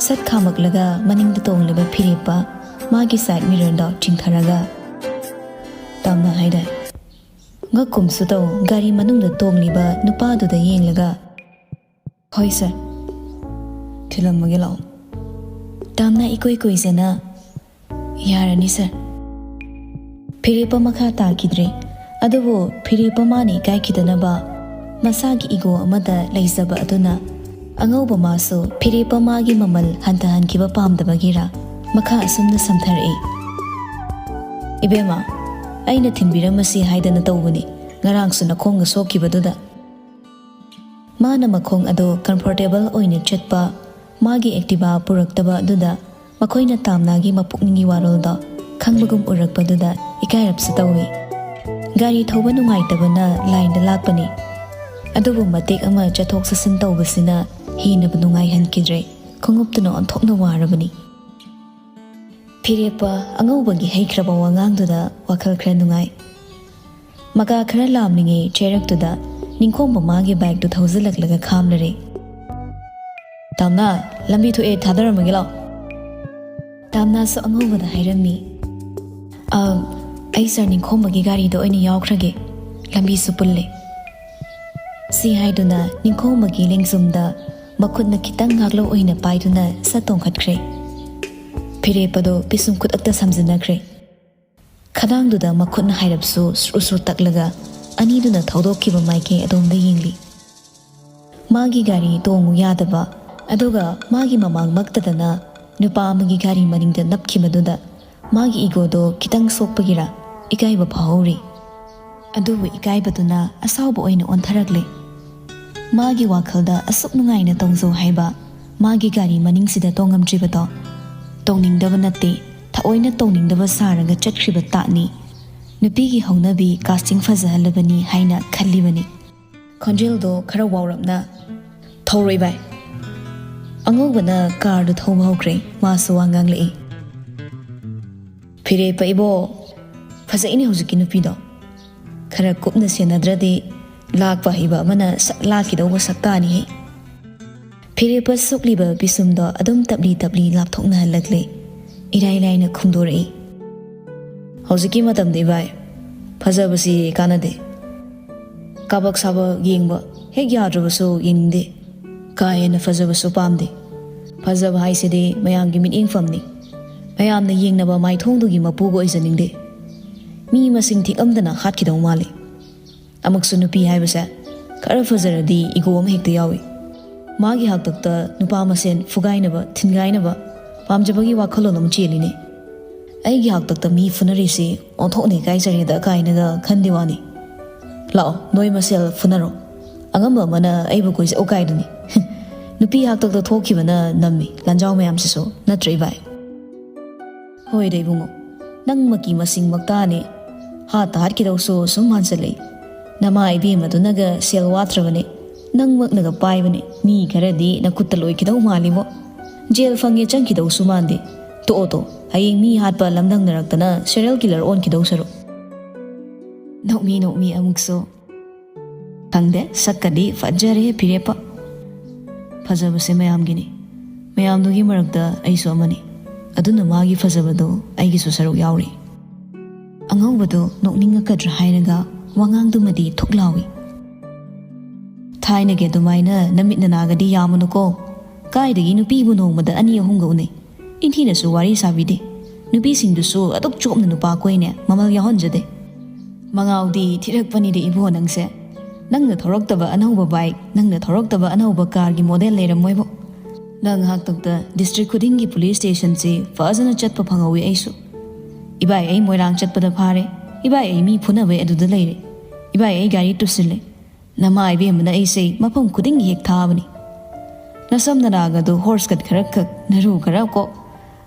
ꯁꯠ ꯈꯥꯝꯃꯛꯂꯒ ꯃꯅꯤꯡꯗ ꯇꯣꯡꯂꯤꯕ ꯐꯤꯔꯦꯞꯄ ꯃꯥꯒꯤ ꯁꯥꯏꯠ ꯃꯤꯔꯔꯗ ꯆꯤꯡꯊꯔꯒ, "ꯇꯥꯝꯅꯥ ꯍꯥꯏꯗꯥꯏ?" ꯉꯛꯀꯨꯝꯁꯨ ꯇꯧ ꯒꯥꯔꯤ ꯃꯅꯨꯡꯗ ꯇꯣꯡꯂꯤꯕ ꯅꯨꯄꯥꯗꯨꯗ ꯌꯦꯡꯂꯒ, "ꯍꯣꯏ ꯁꯥꯔ꯫" "ꯊꯤꯜꯂꯝꯃꯒꯦ ꯂꯥꯛꯑꯣ꯫" ꯇꯥꯝꯅꯥ ꯏꯀꯨꯏ ꯀꯨꯏꯖꯅ, "ꯌꯥꯔꯅꯤ ꯁꯥꯔ꯫" ꯐꯤꯔꯦꯞꯄ ꯃꯈꯥ ꯇꯥꯈꯤꯗ꯭ꯔꯦ꯫ ꯑꯗꯨꯕꯨ ꯐꯤꯔꯦꯞꯄ ꯃꯥꯅ ꯏꯀꯥꯏꯈꯤꯗꯅꯕ ꯃꯁꯥꯒꯤ ꯏꯒꯣ ꯑꯃꯗ ꯂꯩꯖꯕ ꯑꯗꯨꯅ ꯑꯉꯧꯕ ꯃꯥꯁꯨ ꯐꯤꯔꯦꯞꯄ ꯃꯥꯒꯤ ꯃꯃꯜ ꯍꯟꯊꯍꯟꯈꯤꯕ ꯄꯥꯝꯗꯕꯒꯤꯔꯥ ꯃꯈꯥ ꯑꯁꯨꯝꯅ ꯁꯝꯊꯔꯛꯏ꯫ "ꯏꯕꯦꯝꯃ, ꯑꯩꯅ ꯊꯤꯟꯕꯤꯔꯝꯃꯁꯤ ꯍꯥꯏꯗꯅ ꯇꯧꯕꯅꯤ, ꯉꯔꯥꯡꯁꯨ ꯅꯈꯣꯡꯒ ꯁꯣꯛꯈꯤꯕꯗꯨꯗ꯫" ꯃꯥꯅ ꯃꯈꯣꯡ ꯑꯗꯨ ꯀꯝꯐꯣꯔꯇꯦꯕꯜ ꯑꯣꯏꯅ ꯆꯠꯄ ꯃꯥꯒꯤ ꯑꯦꯛꯇꯤꯚꯥ ꯄꯨꯔꯛꯇꯕ ꯑꯗꯨꯗ ꯃꯈꯣꯏꯅ ꯇꯥꯝꯅꯥꯒꯤ ꯃꯄꯨꯛꯅꯤꯡꯒꯤ ꯋꯥꯔꯣꯜꯗꯣ ꯈꯪꯕꯒꯨꯝ ꯎꯔꯛꯄꯗꯨꯗ ꯏꯀꯥꯏꯔꯞꯁꯨ ꯇꯧꯏ꯫ ꯒꯥꯔꯤ ꯊꯧꯕ ꯅꯨꯡꯉꯥꯏꯇꯕꯅ ꯂꯥꯏꯟꯗ ꯂꯥꯛꯄꯅꯤ꯫ ꯑꯗꯨꯕꯨ ꯃꯇꯦꯛ ꯑꯃ ꯆꯠꯊꯣꯛ ꯆꯠꯁꯤꯟ ꯇꯧꯕꯁꯤꯅ ꯍꯦꯟꯅꯕꯨ ꯅꯨꯡꯉꯥꯏꯍꯟꯈꯤꯗ꯭ꯔꯦ꯫ ꯈꯣꯡꯎꯞꯇꯨꯅ ꯑꯣꯟꯊꯣꯛꯅ ꯋꯥꯔꯕꯅꯤ꯫ ꯐꯤꯔꯦꯞꯄ ꯑꯉꯧꯕꯒꯤ ꯍꯩꯈ꯭ꯔꯕ ꯋꯥꯉꯥꯡꯗꯨꯗ ꯋꯥꯈꯜ ꯈꯔ ꯅꯨꯡꯉꯥꯏ꯫ ꯃꯀꯥ ꯈꯔ ꯂꯥꯝꯂꯤꯉꯩ ꯆꯩꯔꯛꯇꯨꯗ ꯅꯤꯡꯈꯣꯝꯕ ꯃꯥꯒꯤ ꯕꯥꯏꯛꯇꯨ ꯊꯧꯖꯤꯜꯂꯛꯂꯒ ꯈꯥꯝꯂꯔꯦ꯫ "ꯇꯥꯝꯅꯥ, ꯂꯝꯕꯤ ꯊꯣꯛꯑꯦ, ꯊꯥꯗꯔꯝꯃꯒꯦ ꯂꯥꯛꯑꯣ꯫" ꯇꯥꯝꯅꯥꯁꯨ ꯑꯉꯧꯕꯗ ꯍꯥꯏꯔꯝꯃꯤ, "ꯑ, ꯑꯩ ꯁꯥꯔ ꯅꯤꯡꯈꯣꯝꯕꯒꯤ ꯒꯥꯔꯤꯗ ꯑꯣꯏꯅ ꯌꯥꯎꯈ꯭ꯔꯒꯦ, ꯂꯝꯕꯤꯁꯨ ꯄꯨꯜꯂꯦ꯫" ꯁꯤ ꯍꯥꯏꯗꯨꯅ ꯅꯤꯡꯈꯣꯝꯕꯒꯤ ꯂꯦꯡꯖꯨꯝꯗ ꯃꯈꯨꯠꯅ ꯈꯤꯇꯪ ꯉꯥꯛꯂꯧ ꯑꯣꯏꯅ ꯄꯥꯏꯗꯨꯅ ꯁꯠ ꯇꯣꯡꯈꯠꯈ꯭ꯔꯦ꯫ ꯐꯤꯔꯦꯞꯄꯗꯣ ꯄꯤꯁꯨꯝ ꯈꯨꯠꯇ ꯁꯝꯖꯤꯟꯅꯈ꯭ꯔꯦ꯫ ꯈꯗꯥꯡꯗꯨꯗ ꯃꯈꯨꯠꯅ ꯍꯥꯏꯔꯞꯁꯨ ꯁ꯭ꯔꯨ ꯁ꯭ꯔꯨ ꯇꯛꯂꯒ ꯑꯅꯤꯗꯨꯅ ꯊꯧꯗꯣꯛꯈꯤꯕ ꯃꯥꯏꯀꯩ ꯑꯗꯣꯝꯗ ꯌꯦꯡꯂꯤ꯫ ꯃꯥꯒꯤ ꯒꯥꯔꯤ ꯇꯣꯡꯉꯨ ꯌꯥꯗꯕ, ꯑꯗꯨꯒ ꯃꯥꯒꯤ ꯃꯃꯥꯡꯃꯛꯇꯗꯅ ꯅꯨꯄꯥ ꯑꯃꯒꯤ ꯒꯥꯔꯤ ꯃꯅꯤꯡꯗ ꯅꯞꯈꯤꯕꯗꯨꯗ ꯃꯥꯒꯤ ꯏꯒꯣꯗꯣ ꯈꯤꯇꯪ ꯁꯣꯛꯄꯒꯤꯔ ꯏꯀꯥꯏꯕ ꯐꯥꯎꯍꯧꯔꯤ꯫ ꯑꯗꯨꯕꯨ ꯏꯀꯥꯏꯕꯗꯨꯅ ꯑꯁꯥꯎꯕ ꯑꯣꯏꯅ ꯑꯣꯟꯊꯔꯛꯂꯦ꯫ ꯃꯥꯒꯤ ꯋꯥꯈꯜꯗ ꯑꯁꯨꯛ ꯅꯨꯡꯉꯥꯏꯅ ꯇꯣꯡꯖꯧ ꯍꯥꯏꯕ ꯃꯥꯒꯤ ꯒꯥꯔꯤ ꯃꯅꯤꯡꯁꯤꯗ ꯇꯣꯡꯉꯝꯗ꯭ꯔꯤꯕꯗꯣ ꯇꯣꯡꯅꯤꯡꯗꯕ ꯅꯠꯇꯦ, ꯊꯑꯣꯏꯅ ꯇꯣꯡꯅꯤꯡꯗꯕ ꯁꯥꯔꯒ ꯆꯠꯈ꯭ꯔꯤꯕ ꯇꯥꯠꯅꯤ꯫ ꯅꯨꯄꯤꯒꯤ ꯍꯧꯅꯕꯤ ꯀꯥꯁꯇꯤꯡ ꯐꯖꯍꯜꯂꯕꯅꯤ ꯍꯥꯏꯅ ꯈꯜꯂꯤꯕꯅꯤ꯫ ꯈꯣꯟꯖꯦꯜꯗꯣ ꯈꯔ ꯋꯥꯎꯔꯞꯅ, "ꯊꯧꯔꯣꯏ ꯚꯥꯏ?" ꯑꯉꯧꯕꯅ ꯀꯥꯔꯗꯨ ꯊꯧꯕ ꯍꯧꯈ꯭ꯔꯦ꯫ ꯃꯥꯁꯨ ꯋꯥ ꯉꯥꯡꯂꯛꯏ꯫ "ꯐꯤꯔꯦꯞꯄ ꯏꯕꯣ, ꯐꯖꯩꯅꯦ ꯍꯧꯖꯤꯛꯀꯤ ꯅꯨꯄꯤꯗꯣ꯫ ꯈꯔ ꯀꯨꯞꯅ ꯁꯦꯟꯅꯗ꯭ꯔꯗꯤ ꯂꯥꯛꯄ ꯍꯩꯕ ꯑꯃꯅ ꯁꯛ ꯂꯥꯛꯈꯤꯗꯧꯕ ꯁꯛꯇꯥꯅꯤꯍꯦ꯫" ꯐꯤꯔꯦꯞꯄ ꯁꯣꯛꯂꯤꯕ ꯄꯤꯁꯨꯝꯗꯣ ꯑꯗꯨꯝ ꯇꯞꯂꯤ ꯇꯞꯂꯤ ꯂꯥꯞꯊꯣꯛꯅꯍꯜꯂꯛꯂꯦ꯫ ꯏꯔꯥꯏ ꯂꯥꯏꯅ ꯈꯨꯝꯗꯣꯔꯛꯏ꯫ "ꯍꯧꯖꯤꯛꯀꯤ ꯃꯇꯝꯗꯤ ꯚꯥꯏ, ꯐꯖꯕꯁꯤ ꯀꯥꯟꯅꯗꯦ꯫ ꯀꯥꯕꯛ ꯁꯥꯕꯛ ꯌꯦꯡꯕ ꯍꯦꯛ ꯌꯥꯗ꯭ꯔꯕꯁꯨ ꯌꯦꯡꯅꯤꯡꯗꯦ꯫ ꯀꯥ ꯍꯦꯟꯅ ꯐꯖꯕꯁꯨ ꯄꯥꯝꯗꯦ꯫ ꯐꯖꯕ ꯍꯥꯏꯁꯤꯗꯤ ꯃꯌꯥꯝꯒꯤ ꯃꯤꯠꯌꯦꯡꯐꯝꯅꯤ꯫ ꯃꯌꯥꯝꯅ ꯌꯦꯡꯅꯕ ꯃꯥꯏꯊꯣꯡꯗꯨꯒꯤ ꯃꯄꯨꯒ ꯑꯣꯏꯖꯅꯤꯡꯗꯦ꯫ ꯃꯤ ꯃꯁꯤꯡ ꯊꯤꯛꯑꯝꯗꯅ ꯍꯥꯠꯈꯤꯗꯧ ꯃꯥꯜꯂꯤ꯫ ꯑꯃꯨꯛꯁꯨ ꯅꯨꯄꯤ ꯍꯥꯏꯕꯁꯦ ꯈꯔ ꯐꯖꯔꯗꯤ ꯏꯒꯣ ꯑꯃ ꯍꯦꯛꯇ ꯌꯥꯎꯏ꯫ ꯃꯥꯒꯤ ꯍꯥꯛꯇꯛꯇ ꯅꯨꯄꯥ ꯃꯁꯦꯟ ꯐꯨꯒꯥꯏꯅꯕ, ꯊꯤꯟꯒꯥꯏꯅꯕ ꯄꯥꯝꯖꯕꯒꯤ ꯋꯥꯈꯜꯂꯣꯟ ꯑꯃ ꯆꯦꯜꯂꯤꯅꯦ꯫ ꯑꯩꯒꯤ ꯍꯥꯛꯇꯛꯇ ꯃꯤ ꯐꯨꯅꯔꯤꯁꯤ ꯑꯣꯟꯊꯣꯛꯅ ꯏꯀꯥꯏꯖꯔꯦꯗ" ꯀꯥꯏꯅꯒ ꯈꯟꯗꯦ ꯋꯥꯅꯤ꯫ "ꯂꯥꯛꯑꯣ, ꯅꯣꯏ ꯃꯁꯦꯜ ꯐꯨꯅꯔꯣ꯫ ꯑꯉꯝꯕ ꯑꯃꯅ ꯑꯩꯕꯨ ꯀꯣꯏꯁꯧ ꯀꯥꯏꯗꯨꯅꯤ꯫ ꯅꯨꯄꯤ ꯍꯥꯛꯇꯛꯇ ꯊꯣꯛꯈꯤꯕꯅ ꯅꯝꯃꯤ ꯂꯥꯟꯖꯥꯎ ꯃꯌꯥꯝꯁꯤꯁꯨ, ꯅꯠꯇ꯭ꯔ ꯏꯕꯥꯏ?" "ꯍꯣꯏꯗ ꯏꯕꯨꯡꯉꯣ, ꯅꯪꯃꯛꯀꯤ ꯃꯁꯤꯡꯃꯛꯇꯥꯅꯦ꯫ ꯍꯥꯠꯇ ꯍꯥꯠꯈꯤꯗꯧꯁꯨ ꯁꯨꯝ ꯃꯥꯟꯁꯤꯜꯂꯛꯏ꯫ ꯅꯃꯥ ꯏꯕꯦꯝꯃꯗꯨꯅꯒ ꯁꯦꯜ ꯋꯥꯠꯇ꯭ꯔꯕꯅꯦ, ꯅꯪꯃꯛꯅꯒ ꯄꯥꯏꯕꯅꯦ꯫ ꯃꯤ ꯈꯔꯗꯤ ꯅꯈꯨꯠꯇ ꯂꯣꯏꯈꯤꯗꯧ ꯃꯥꯜꯂꯤꯕꯣ꯫ ꯖꯦꯜ ꯐꯪꯉꯦ ꯆꯪꯈꯤꯗꯧꯁꯨ ꯃꯥꯟꯗꯦ꯫ ꯇꯣꯛꯑꯣ ꯇꯣ, ꯍꯌꯦꯡ ꯃꯤ ꯍꯥꯠꯄ ꯂꯝꯗꯪꯅꯔꯛꯇꯅ ꯁꯦꯔꯤꯌꯦꯜ ꯀꯤꯂꯔ ꯑꯣꯟꯈꯤꯗꯧ ꯁꯔꯨꯛ꯫" ꯅꯣꯛꯃꯤ ꯅꯣꯛꯃꯤ ꯑꯃꯨꯛꯁꯨ꯫ "ꯈꯪꯗꯦ, ꯁꯛꯀꯗꯤ ꯐꯖꯔꯦ ꯐꯤꯔꯦꯞꯄ꯫ ꯐꯖꯕꯁꯦ ꯃꯌꯥꯝꯒꯤꯅꯤ꯫ ꯃꯌꯥꯝꯗꯨꯒꯤ ꯃꯔꯛꯇ ꯑꯩꯁꯨ ꯑꯃꯅꯤ꯫ ꯑꯗꯨꯅ ꯃꯥꯒꯤ ꯐꯖꯕꯗꯣ ꯑꯩꯒꯤꯁꯨ ꯁꯔꯨꯛ ꯌꯥꯎꯔꯤ꯫" ꯑꯉꯧꯕꯗꯣ ꯅꯣꯛꯅꯤꯡꯉꯛꯀꯗ꯭ꯔꯥ ꯍꯥꯏꯔꯒ ꯋꯥꯉꯥꯡꯗꯨꯃꯗꯤ ꯊꯨꯛ ꯂꯥꯎꯏ꯫ "ꯊꯥꯏꯅꯒꯤ ꯑꯗꯨꯃꯥꯏꯅ ꯅꯃꯤꯠ ꯅꯅꯥꯒꯗꯤ ꯌꯥꯝꯃꯨꯅꯨꯀꯣ꯫ ꯀꯥꯏꯗꯒꯤ ꯅꯨꯄꯤꯕꯨ ꯅꯣꯡꯃꯗ ꯑꯅꯤ ꯑꯍꯨꯝꯒ ꯎꯅꯩ꯫ ꯏꯟꯊꯤꯅꯁꯨ ꯋꯥꯔꯤ ꯁꯥꯕꯤꯗꯦ꯫ ꯅꯨꯄꯤꯁꯤꯡꯗꯨꯁꯨ ꯑꯗꯨꯛ ꯆꯣꯞꯅ ꯅꯨꯄꯥ ꯀꯣꯏꯅꯦ, ꯃꯃꯜ ꯌꯥꯎꯍꯟꯖꯗꯦ꯫ ꯃꯉꯥꯎꯗꯤ ꯊꯤꯔꯛꯄꯅꯤꯗ ꯏꯕꯣ ꯅꯪꯁꯦ꯫ ꯅꯪꯅ ꯊꯧꯔꯛꯇꯕ ꯑꯅꯧꯕ ꯕꯥꯏꯛ, ꯅꯪꯅ ꯊꯧꯔꯛꯇꯕ ꯑꯅꯧꯕ ꯀꯥꯔꯒꯤ ꯃꯣꯗꯦꯜ ꯂꯩꯔꯝꯃꯣꯏꯕꯣ꯫ ꯅꯪ ꯍꯥꯛꯇꯛꯇ ꯗꯤꯁꯇ꯭ꯔꯤꯛ ꯈꯨꯗꯤꯡꯒꯤ ꯄꯨꯂꯤꯁ ꯁ꯭ꯇꯦꯁꯟꯁꯤ ꯐꯖꯅ ꯆꯠꯄ ꯐꯪꯍꯧꯋꯤ ꯑꯩꯁꯨ꯫ ꯏꯕꯥꯏ ꯑꯩ ꯃꯣꯏꯔꯥꯡ ꯆꯠꯄꯗ ꯐꯥꯔꯦ, ꯏꯕꯥꯏ ꯑꯩ ꯃꯤ ꯐꯨꯅꯕꯩ ꯑꯗꯨꯗ ꯂꯩꯔꯦ, ꯏꯕꯥꯏ ꯑꯩ ꯒꯥꯔꯤ ꯇꯨꯁꯤꯜꯂꯦ꯫ ꯅꯃꯥ ꯏꯕꯦꯝꯃꯅ ꯑꯩꯁꯦ ꯃꯐꯝ ꯈꯨꯗꯤꯡꯒꯤ ꯍꯦꯛ ꯊꯥꯕꯅꯤ꯫ ꯅꯁꯝ ꯅꯅꯥꯒꯗꯨ ꯍꯣꯔꯁ ꯀꯠ ꯈꯔ ꯀꯛ, ꯅꯔꯨ ꯈꯔ ꯀꯣꯛ,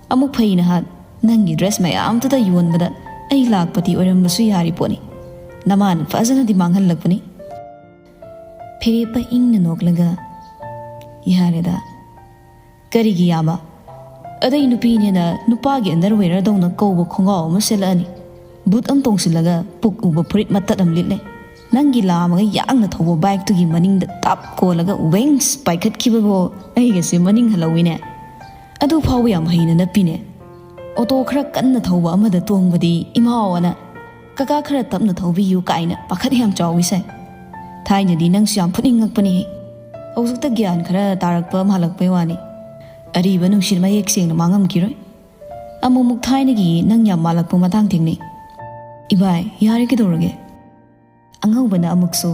ꯑꯃꯨꯛ ꯐꯩꯅ ꯍꯥꯠ, ꯅꯪꯒꯤ ꯗ꯭ꯔꯦꯁ ꯃꯌꯥꯝꯗꯨꯗ ꯌꯣꯟꯕꯗ ꯑꯩ ꯂꯥꯛꯄꯗꯤ ꯑꯣꯏꯔꯝꯕꯁꯨ ꯌꯥꯔꯤ ꯄꯣꯠꯅꯤ꯫ ꯅꯃꯥꯅ ꯐꯖꯅꯗꯤ ꯃꯥꯡꯍꯜꯂꯛꯄꯅꯤ꯫ ꯐꯤꯔꯦꯞꯄ ꯏꯪꯅ ꯅꯣꯛꯂꯒ, "ꯌꯥꯔꯦꯗ꯫ ꯀꯔꯤꯒꯤ ꯌꯥꯕ? ꯑꯗꯩ ꯅꯨꯄꯤꯅꯦꯅ ꯅꯨꯄꯥꯒꯤ ꯑꯟꯗꯔꯋꯦꯌꯔꯗꯧꯅ ꯀꯧꯕ ꯈꯣꯡꯒ꯭ꯔꯥꯎ ꯑꯃ ꯁꯦꯠꯂꯛꯑꯅꯤ, ꯕꯨꯠ ꯑꯃ ꯇꯣꯡꯁꯤꯜꯂꯒ ꯄꯨꯛ ꯎꯕ ꯐꯨꯔꯤꯠ ꯃꯇꯠ ꯑꯃ ꯂꯤꯠꯂꯦ꯫ ꯅꯪꯒꯤ ꯂꯥꯝꯃꯒ ꯌꯥꯡꯅ ꯊꯧꯕ ꯕꯥꯏꯛꯇꯨꯒꯤ ꯃꯅꯤꯡꯗ ꯇꯥꯞ ꯀꯣꯜꯂꯒ ꯋꯦꯡꯁ ꯄꯥꯏꯈꯠꯈꯤꯕꯕꯨ ꯑꯩꯒꯁꯦ ꯃꯅꯤꯡ ꯍꯜꯍꯧꯋꯤꯅꯦ꯫ ꯑꯗꯨ ꯐꯥꯎꯕ ꯌꯥꯝ ꯍꯩꯅ ꯅꯞꯄꯤꯅꯦ꯫ ꯑꯣꯇꯣ ꯈꯔ ꯀꯟꯅ ꯊꯧꯕ ꯑꯃꯗ ꯇꯣꯡꯕꯗꯤ ꯏꯃꯥ ꯑꯣꯅ, 'ꯀꯀꯥ ꯈꯔ ꯇꯞꯅ ꯊꯧꯕꯤꯌꯨ' ꯀꯥꯏꯅ ꯄꯥꯈꯠ ꯌꯥꯝ ꯆꯥꯎꯏꯁꯦ꯫ ꯊꯥꯏꯅꯗꯤ ꯅꯪꯁꯨ ꯌꯥꯝ ꯐꯨꯅꯤꯡꯉꯛꯄꯅꯤꯍꯦ꯫ ꯍꯧꯖꯤꯛꯇ ꯒ꯭ꯌꯥꯟ ꯈꯔ ꯇꯥꯔꯛꯄ ꯃꯥꯜꯂꯛꯄꯩ ꯋꯥꯅꯤ꯫ ꯑꯔꯤꯕ ꯅꯨꯡꯁꯤꯠ ꯃꯌꯦꯛ ꯁꯦꯡꯅ ꯃꯥꯡꯉꯝꯈꯤꯔꯣꯏ꯫ ꯑꯃꯨꯛꯃꯨꯛ ꯊꯥꯏꯅꯒꯤ ꯅꯪ ꯌꯥꯝ ꯃꯥꯜꯂꯛꯄ ꯃꯇꯥꯡ ꯊꯦꯡꯅꯩ꯫ ꯏꯕꯥꯏ, ꯌꯥꯔꯦ ꯀꯩꯗꯧꯔꯒꯦ? ꯑꯉꯧꯕꯅ ꯑꯃꯨꯛꯁꯨ,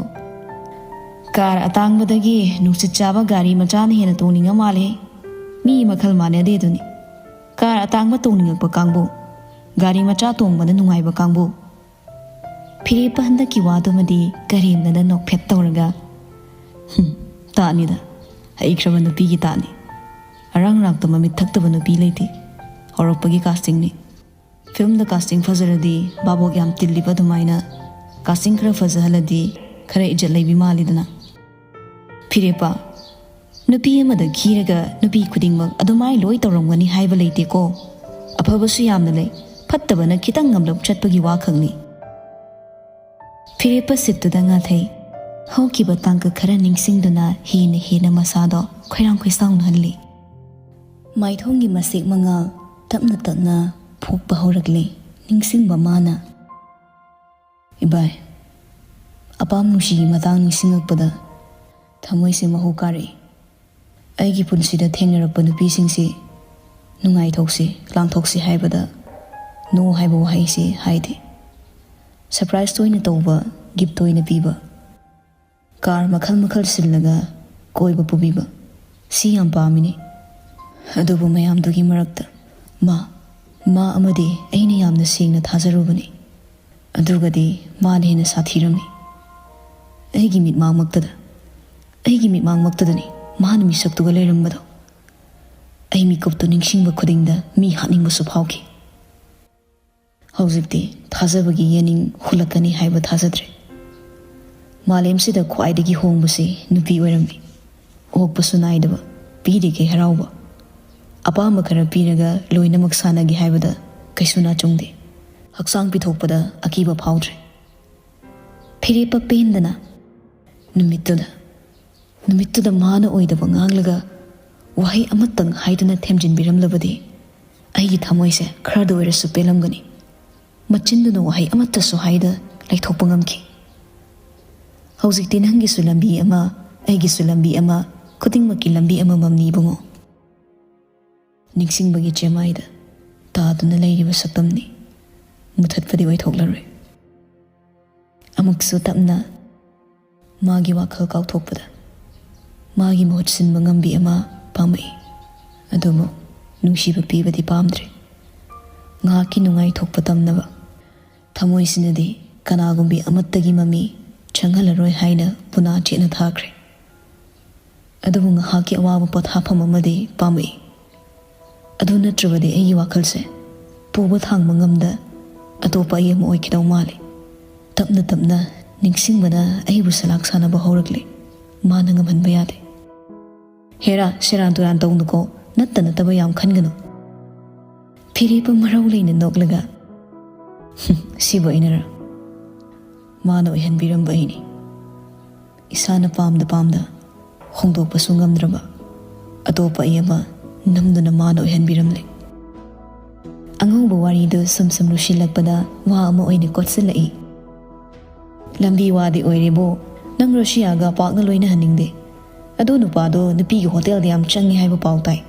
"ꯀꯥꯔ ꯑꯇꯥꯡꯕꯗꯒꯤ ꯅꯨꯡꯁꯤꯠ ꯆꯥꯕ ꯒꯥꯔꯤ ꯃꯆꯥꯅ ꯍꯦꯟꯅ ꯇꯣꯡꯅꯤꯡꯉ ꯃꯥꯜꯂꯦ꯫ ꯃꯤ ꯃꯈꯜ ꯃꯥꯟꯅꯗꯦ ꯑꯗꯨꯅꯤ꯫ ꯀꯥꯔ ꯑꯇꯥꯡꯕ ꯇꯣꯡꯅꯤꯡꯉꯛꯄ ꯀꯥꯡꯕꯨ, ꯒꯥꯔꯤ ꯃꯆꯥ ꯇꯣꯡꯕꯅ ꯅꯨꯡꯉꯥꯏꯕ ꯀꯥꯡꯕꯨ"꯫ ꯐꯤꯔꯦꯞꯄ ꯍꯟꯗꯛꯀꯤ ꯋꯥꯗꯨꯃꯗꯤ ꯀꯔꯦꯝꯅꯗ ꯅꯣꯛꯐꯦꯠ ꯇꯧꯔꯒ, "ꯍꯨꯝ, ꯇꯥꯅꯤꯗ꯫ ꯍꯩꯈ꯭ꯔꯕ ꯅꯨꯄꯤꯒꯤ ꯇꯥꯅꯤ꯫ ꯑꯔꯥꯡ ꯔꯥꯛꯇ ꯃꯃꯤꯠ ꯊꯛꯇꯕ ꯅꯨꯄꯤ ꯂꯩꯇꯦ꯫ ꯍꯧꯔꯛꯄꯒꯤ ꯀꯥꯁꯇꯤꯡꯅꯤ꯫ ꯐꯤꯂꯝꯗ ꯀꯥꯁꯇꯤꯡ ꯐꯖꯔꯗꯤ ꯚꯥꯕꯣꯛ ꯌꯥꯝ ꯇꯤꯜꯂꯤꯕ ꯑꯗꯨꯃꯥꯏꯅ ꯀꯥꯁꯇꯤꯡ ꯈꯔ ꯐꯖꯍꯜꯂꯗꯤ ꯈꯔ ꯏꯖꯠ ꯂꯩꯕꯤ ꯃꯥꯜꯂꯤꯗꯅ"꯫ ꯐꯤꯔꯦꯞꯄ, ꯅꯨꯄꯤ ꯑꯃꯗ ꯈꯤꯔꯒ ꯅꯨꯄꯤ ꯈꯨꯗꯤꯡꯃꯛ ꯑꯗꯨꯃꯥꯏ ꯂꯣꯏ ꯇꯧꯔꯝꯒꯅꯤ ꯍꯥꯏꯕ ꯂꯩꯇꯦꯀꯣ꯫ ꯑꯐꯕꯁꯨ ꯌꯥꯝꯅ ꯂꯩ, ꯐꯠꯇꯕꯅ ꯈꯤꯇꯪ ꯉꯝꯂꯞ ꯆꯠꯄꯒꯤ ꯋꯥꯈꯛꯅꯤ꯫ ꯐꯤꯔꯦꯞꯄ ꯁꯤꯠꯇꯨꯗ ꯉꯥꯊꯩ꯫ ꯍꯧꯈꯤꯕ ꯇꯥꯡꯀꯛ ꯈꯔ ꯅꯤꯡꯁꯤꯡꯗꯨꯅ ꯍꯦꯟꯅ ꯍꯦꯟꯅ ꯃꯁꯥꯗꯣ ꯈꯣꯏꯔꯥꯡ ꯈꯣꯏꯁꯥꯎꯅꯍꯜꯂꯤ꯫ ꯃꯥꯏꯊꯣꯡꯒꯤ ꯃꯁꯦꯛ ꯃꯉꯥꯜ ꯇꯞꯅ ꯇꯞꯅ ꯐꯣꯛꯄ ꯍꯧꯔꯛꯂꯦ꯫ ꯅꯤꯡꯁꯤꯡꯕ ꯃꯥꯅ, "ꯏꯕꯥꯏ, ꯑꯄꯥꯝ ꯅꯨꯡꯁꯤꯒꯤ ꯃꯇꯥꯡ ꯅꯤꯡꯁꯤꯡꯂꯛꯄꯗ ꯊꯃꯣꯏꯁꯦ ꯃꯍꯨ ꯀꯥꯔꯛꯏ꯫ ꯑꯩꯒꯤ ꯄꯨꯟꯁꯤꯗ ꯊꯦꯡꯅꯔꯛꯄ ꯅꯨꯄꯤꯁꯤꯡꯁꯤ ꯅꯨꯡꯉꯥꯏꯊꯣꯛꯁꯤ, ꯂꯥꯡꯊꯣꯛꯁꯤ ꯍꯥꯏꯕꯗ No ꯍꯥꯏꯕ ꯋꯥꯍꯩꯁꯤ ꯍꯥꯏꯗꯦ꯫ ꯁꯔꯄ꯭ꯔꯥꯏꯖ ꯇꯣꯏꯅ ꯇꯧꯕ, ꯒꯤꯐ ꯇꯣꯏꯅ ꯄꯤꯕ, ꯀꯥꯔ ꯃꯈꯜ ꯃꯈꯜ ꯁꯤꯜꯂꯒ ꯀꯣꯏꯕ ꯄꯨꯕꯤꯕ, ꯁꯤ ꯌꯥꯝ ꯄꯥꯝꯃꯤꯅꯤ꯫ ꯑꯗꯨꯕꯨ ꯃꯌꯥꯝꯗꯨꯒꯤ ꯃꯔꯛꯇ ꯃꯥ, ꯃꯥ ꯑꯃꯗꯤ ꯑꯩꯅ ꯌꯥꯝꯅ ꯁꯦꯡꯅ ꯊꯥꯖꯔꯨꯕꯅꯤ꯫ ꯑꯗꯨꯒꯗꯤ ꯃꯥꯅ ꯍꯦꯟꯅ ꯁꯥꯊꯤꯔꯝꯃꯤ꯫ ꯑꯩꯒꯤ ꯃꯤꯠꯃꯥꯡꯃꯛꯇꯗ, ꯑꯩꯒꯤ ꯃꯤꯠꯃꯥꯡꯃꯛꯇꯗꯅꯤ ꯃꯥꯅ ꯃꯤꯁꯛꯇꯨꯒ ꯂꯩꯔꯝꯕꯗꯣ꯫ ꯑꯩ ꯃꯤꯀꯨꯞꯇꯨ ꯅꯤꯡꯁꯤꯡꯕ ꯈꯨꯗꯤꯡꯗ ꯃꯤ ꯍꯥꯠꯅꯤꯡꯕꯁꯨ ꯐꯥꯎꯈꯤ꯫ ꯍꯧꯖꯤꯛꯇꯤ ꯊꯥꯖꯕꯒꯤ ꯌꯦꯅꯤꯡ ꯍꯨꯜꯂꯛꯀꯅꯤ ꯍꯥꯏꯕ ꯊꯥꯖꯗ꯭ꯔꯦ꯫ ꯃꯥꯂꯦꯝꯁꯤꯗ ꯈ꯭ꯋꯥꯏꯗꯒꯤ ꯍꯣꯡꯕꯁꯤ ꯅꯨꯄꯤ ꯑꯣꯏꯔꯝꯃꯤ꯫ ꯑꯣꯛꯄꯁꯨ ꯅꯥꯏꯗꯕ, ꯄꯤꯔꯤꯈꯩ ꯍꯔꯥꯎꯕ꯫ ꯑꯄꯥꯝꯕ ꯈꯔ ꯄꯤꯔꯒ ꯂꯣꯏꯅꯃꯛ ꯁꯥꯟꯅꯒꯦ ꯍꯥꯏꯕꯗ ꯀꯩꯁꯨ ꯅꯥꯆꯨꯡꯗꯦ꯫ ꯍꯛꯆꯥꯡ ꯄꯤꯊꯣꯛꯄꯗ ꯑꯀꯤꯕ ꯐꯥꯎꯗ꯭ꯔꯦ꯫ ꯐꯤꯔꯦꯞꯄ ꯄꯦꯟꯗꯅ ꯅꯨꯃꯤꯠꯇꯨꯗ, ꯅꯨꯃꯤꯠꯇꯨꯗ ꯃꯥꯅ ꯑꯣꯏꯗꯕ ꯉꯥꯡꯂꯒ ꯋꯥꯍꯩ ꯑꯃꯇꯪ ꯍꯥꯏꯗꯨꯅ ꯊꯦꯝꯖꯤꯟꯕꯤꯔꯝꯂꯕꯗꯤ ꯑꯩꯒꯤ ꯊꯃꯣꯏꯁꯦ ꯈꯔꯗ ꯑꯣꯏꯔꯁꯨ ꯄꯦꯜꯂꯝꯒꯅꯤ꯫ ꯃꯆꯤꯟꯗꯨꯅ ꯋꯥꯍꯩ ꯑꯃꯠꯇꯁꯨ ꯍꯥꯏꯗ ꯂꯩꯊꯣꯛꯄ ꯉꯝꯈꯤ꯫ ꯍꯧꯖꯤꯛꯇꯤ ꯅꯪꯒꯤꯁꯨ ꯂꯝꯕꯤ ꯑꯃ, ꯑꯩꯒꯤꯁꯨ ꯂꯝꯕꯤ ꯑꯃ, ꯈꯨꯗꯤꯡꯃꯛꯀꯤ ꯂꯝꯕꯤ ꯑꯃꯃꯝꯅꯤ ꯏꯕꯨꯡꯉꯣ꯫ ꯅꯤꯡꯁꯤꯡꯕꯒꯤ ꯆꯦꯃꯥꯏꯗ ꯇꯥꯗꯨꯅ ꯂꯩꯔꯤꯕ ꯁꯛꯇꯝꯅꯤ꯫ ꯃꯨꯊꯠꯄꯗꯤ ꯑꯣꯏꯊꯣꯛꯂꯔꯣꯏ꯫ ꯑꯃꯨꯛꯁꯨ ꯇꯞꯅ ꯃꯥꯒꯤ ꯋꯥꯈꯜ ꯀꯥꯎꯊꯣꯛꯄꯗ ꯃꯥꯒꯤ ꯃꯍꯨꯠ ꯁꯤꯟꯕ ꯉꯝꯕꯤ ꯑꯃ ꯄꯥꯝꯃꯛꯏ꯫ ꯑꯗꯨꯕꯨ ꯅꯨꯡꯁꯤꯕ ꯄꯤꯕꯗꯤ ꯄꯥꯝꯗ꯭ꯔꯦ꯫ ꯉꯥꯏꯍꯥꯛꯀꯤ ꯅꯨꯡꯉꯥꯏꯊꯣꯛꯄ ꯇꯝꯅꯕ ꯊꯃꯣꯏꯁꯤꯅꯗꯤ ꯀꯅꯥꯒꯨꯝꯕꯤ ꯑꯃꯠꯇꯒꯤ ꯃꯃꯤ ꯆꯪꯍꯜꯂꯔꯣꯏ ꯍꯥꯏꯅ ꯄꯨꯅꯥ ꯆꯦꯠꯅ ꯊꯥꯈ꯭ꯔꯦ꯫ ꯑꯗꯨꯕꯨ ꯉꯥꯏꯍꯥꯛꯀꯤ ꯑꯋꯥꯕ ꯄꯣꯊꯥꯐꯝ ꯑꯃꯗꯤ ꯄꯥꯝꯃꯛꯏ꯫ ꯑꯗꯨ ꯅꯠꯇ꯭ꯔꯕꯗꯤ ꯑꯩꯒꯤ ꯋꯥꯈꯜꯁꯦ ꯄꯨꯕ ꯊꯥꯡꯕ ꯉꯝꯗ ꯑꯇꯣꯞꯄ ꯑꯩ ꯑꯃ ꯑꯣꯏꯈꯤꯗꯧ ꯃꯥꯜꯂꯤ꯫ ꯇꯞꯅ ꯇꯞꯅ ꯅꯤꯡꯁꯤꯡꯕꯅ ꯑꯩꯕꯨ ꯁꯂꯥꯛ ꯁꯥꯟꯅꯕ ꯍꯧꯔꯛꯂꯦ꯫ ꯃꯥꯅ ꯉꯝꯍꯟꯕ ꯌꯥꯗꯦ꯫ ꯍꯦꯔꯥ, ꯁꯦꯔꯥꯟ ꯇꯨꯔꯥꯟ ꯇꯧꯅꯨꯀꯣ, ꯅꯠꯇ ꯅꯠꯇꯕ ꯌꯥꯝ ꯈꯟꯒꯅꯨ꯫ ꯐꯤꯔꯦꯞꯄ ꯃꯔꯧ ꯂꯩꯅ ꯅꯣꯛꯂꯒ, "ꯁꯤꯕꯨ ꯑꯩꯅꯔ? ꯃꯥꯅ ꯑꯣꯏꯍꯟꯕꯤꯔꯝꯕ ꯑꯩꯅꯤ꯫ ꯏꯁꯥꯅ ꯄꯥꯝꯗ ꯄꯥꯝꯗ ꯍꯣꯡꯗꯣꯛꯄꯁꯨ ꯉꯝꯗ꯭ꯔꯕ ꯑꯇꯣꯞꯄ ꯑꯩ ꯑꯃ ꯅꯝꯗꯨꯅ ꯃꯥꯅ ꯑꯣꯏꯍꯟꯕꯤꯔꯝꯂꯦ꯫" ꯑꯉꯧꯕ ꯋꯥꯔꯤꯗꯨ ꯁꯨꯝ ꯁꯨꯝ ꯂꯨꯁꯤꯜꯂꯛꯄꯗ ꯋꯥ ꯑꯃ ꯑꯣꯏꯅ ꯀꯣꯠꯁꯤꯜꯂꯛꯏ꯫ "ꯂꯝꯕꯤ ꯋꯥꯗꯤ ꯑꯣꯏꯔꯦꯕꯣ, ꯅꯪ ꯔꯣꯁꯤꯌꯥꯒ ꯄꯥꯛꯅ ꯂꯣꯏꯅꯍꯟꯅꯤꯡꯗꯦ꯫ ꯑꯗꯨ ꯅꯨꯄꯥꯗꯣ ꯅꯨꯄꯤꯒꯤ ꯍꯣꯇꯦꯜꯗ ꯌꯥꯝ ꯆꯪꯉꯤ ꯍꯥꯏꯕ ꯄꯥꯎ ꯇꯥꯏ꯫"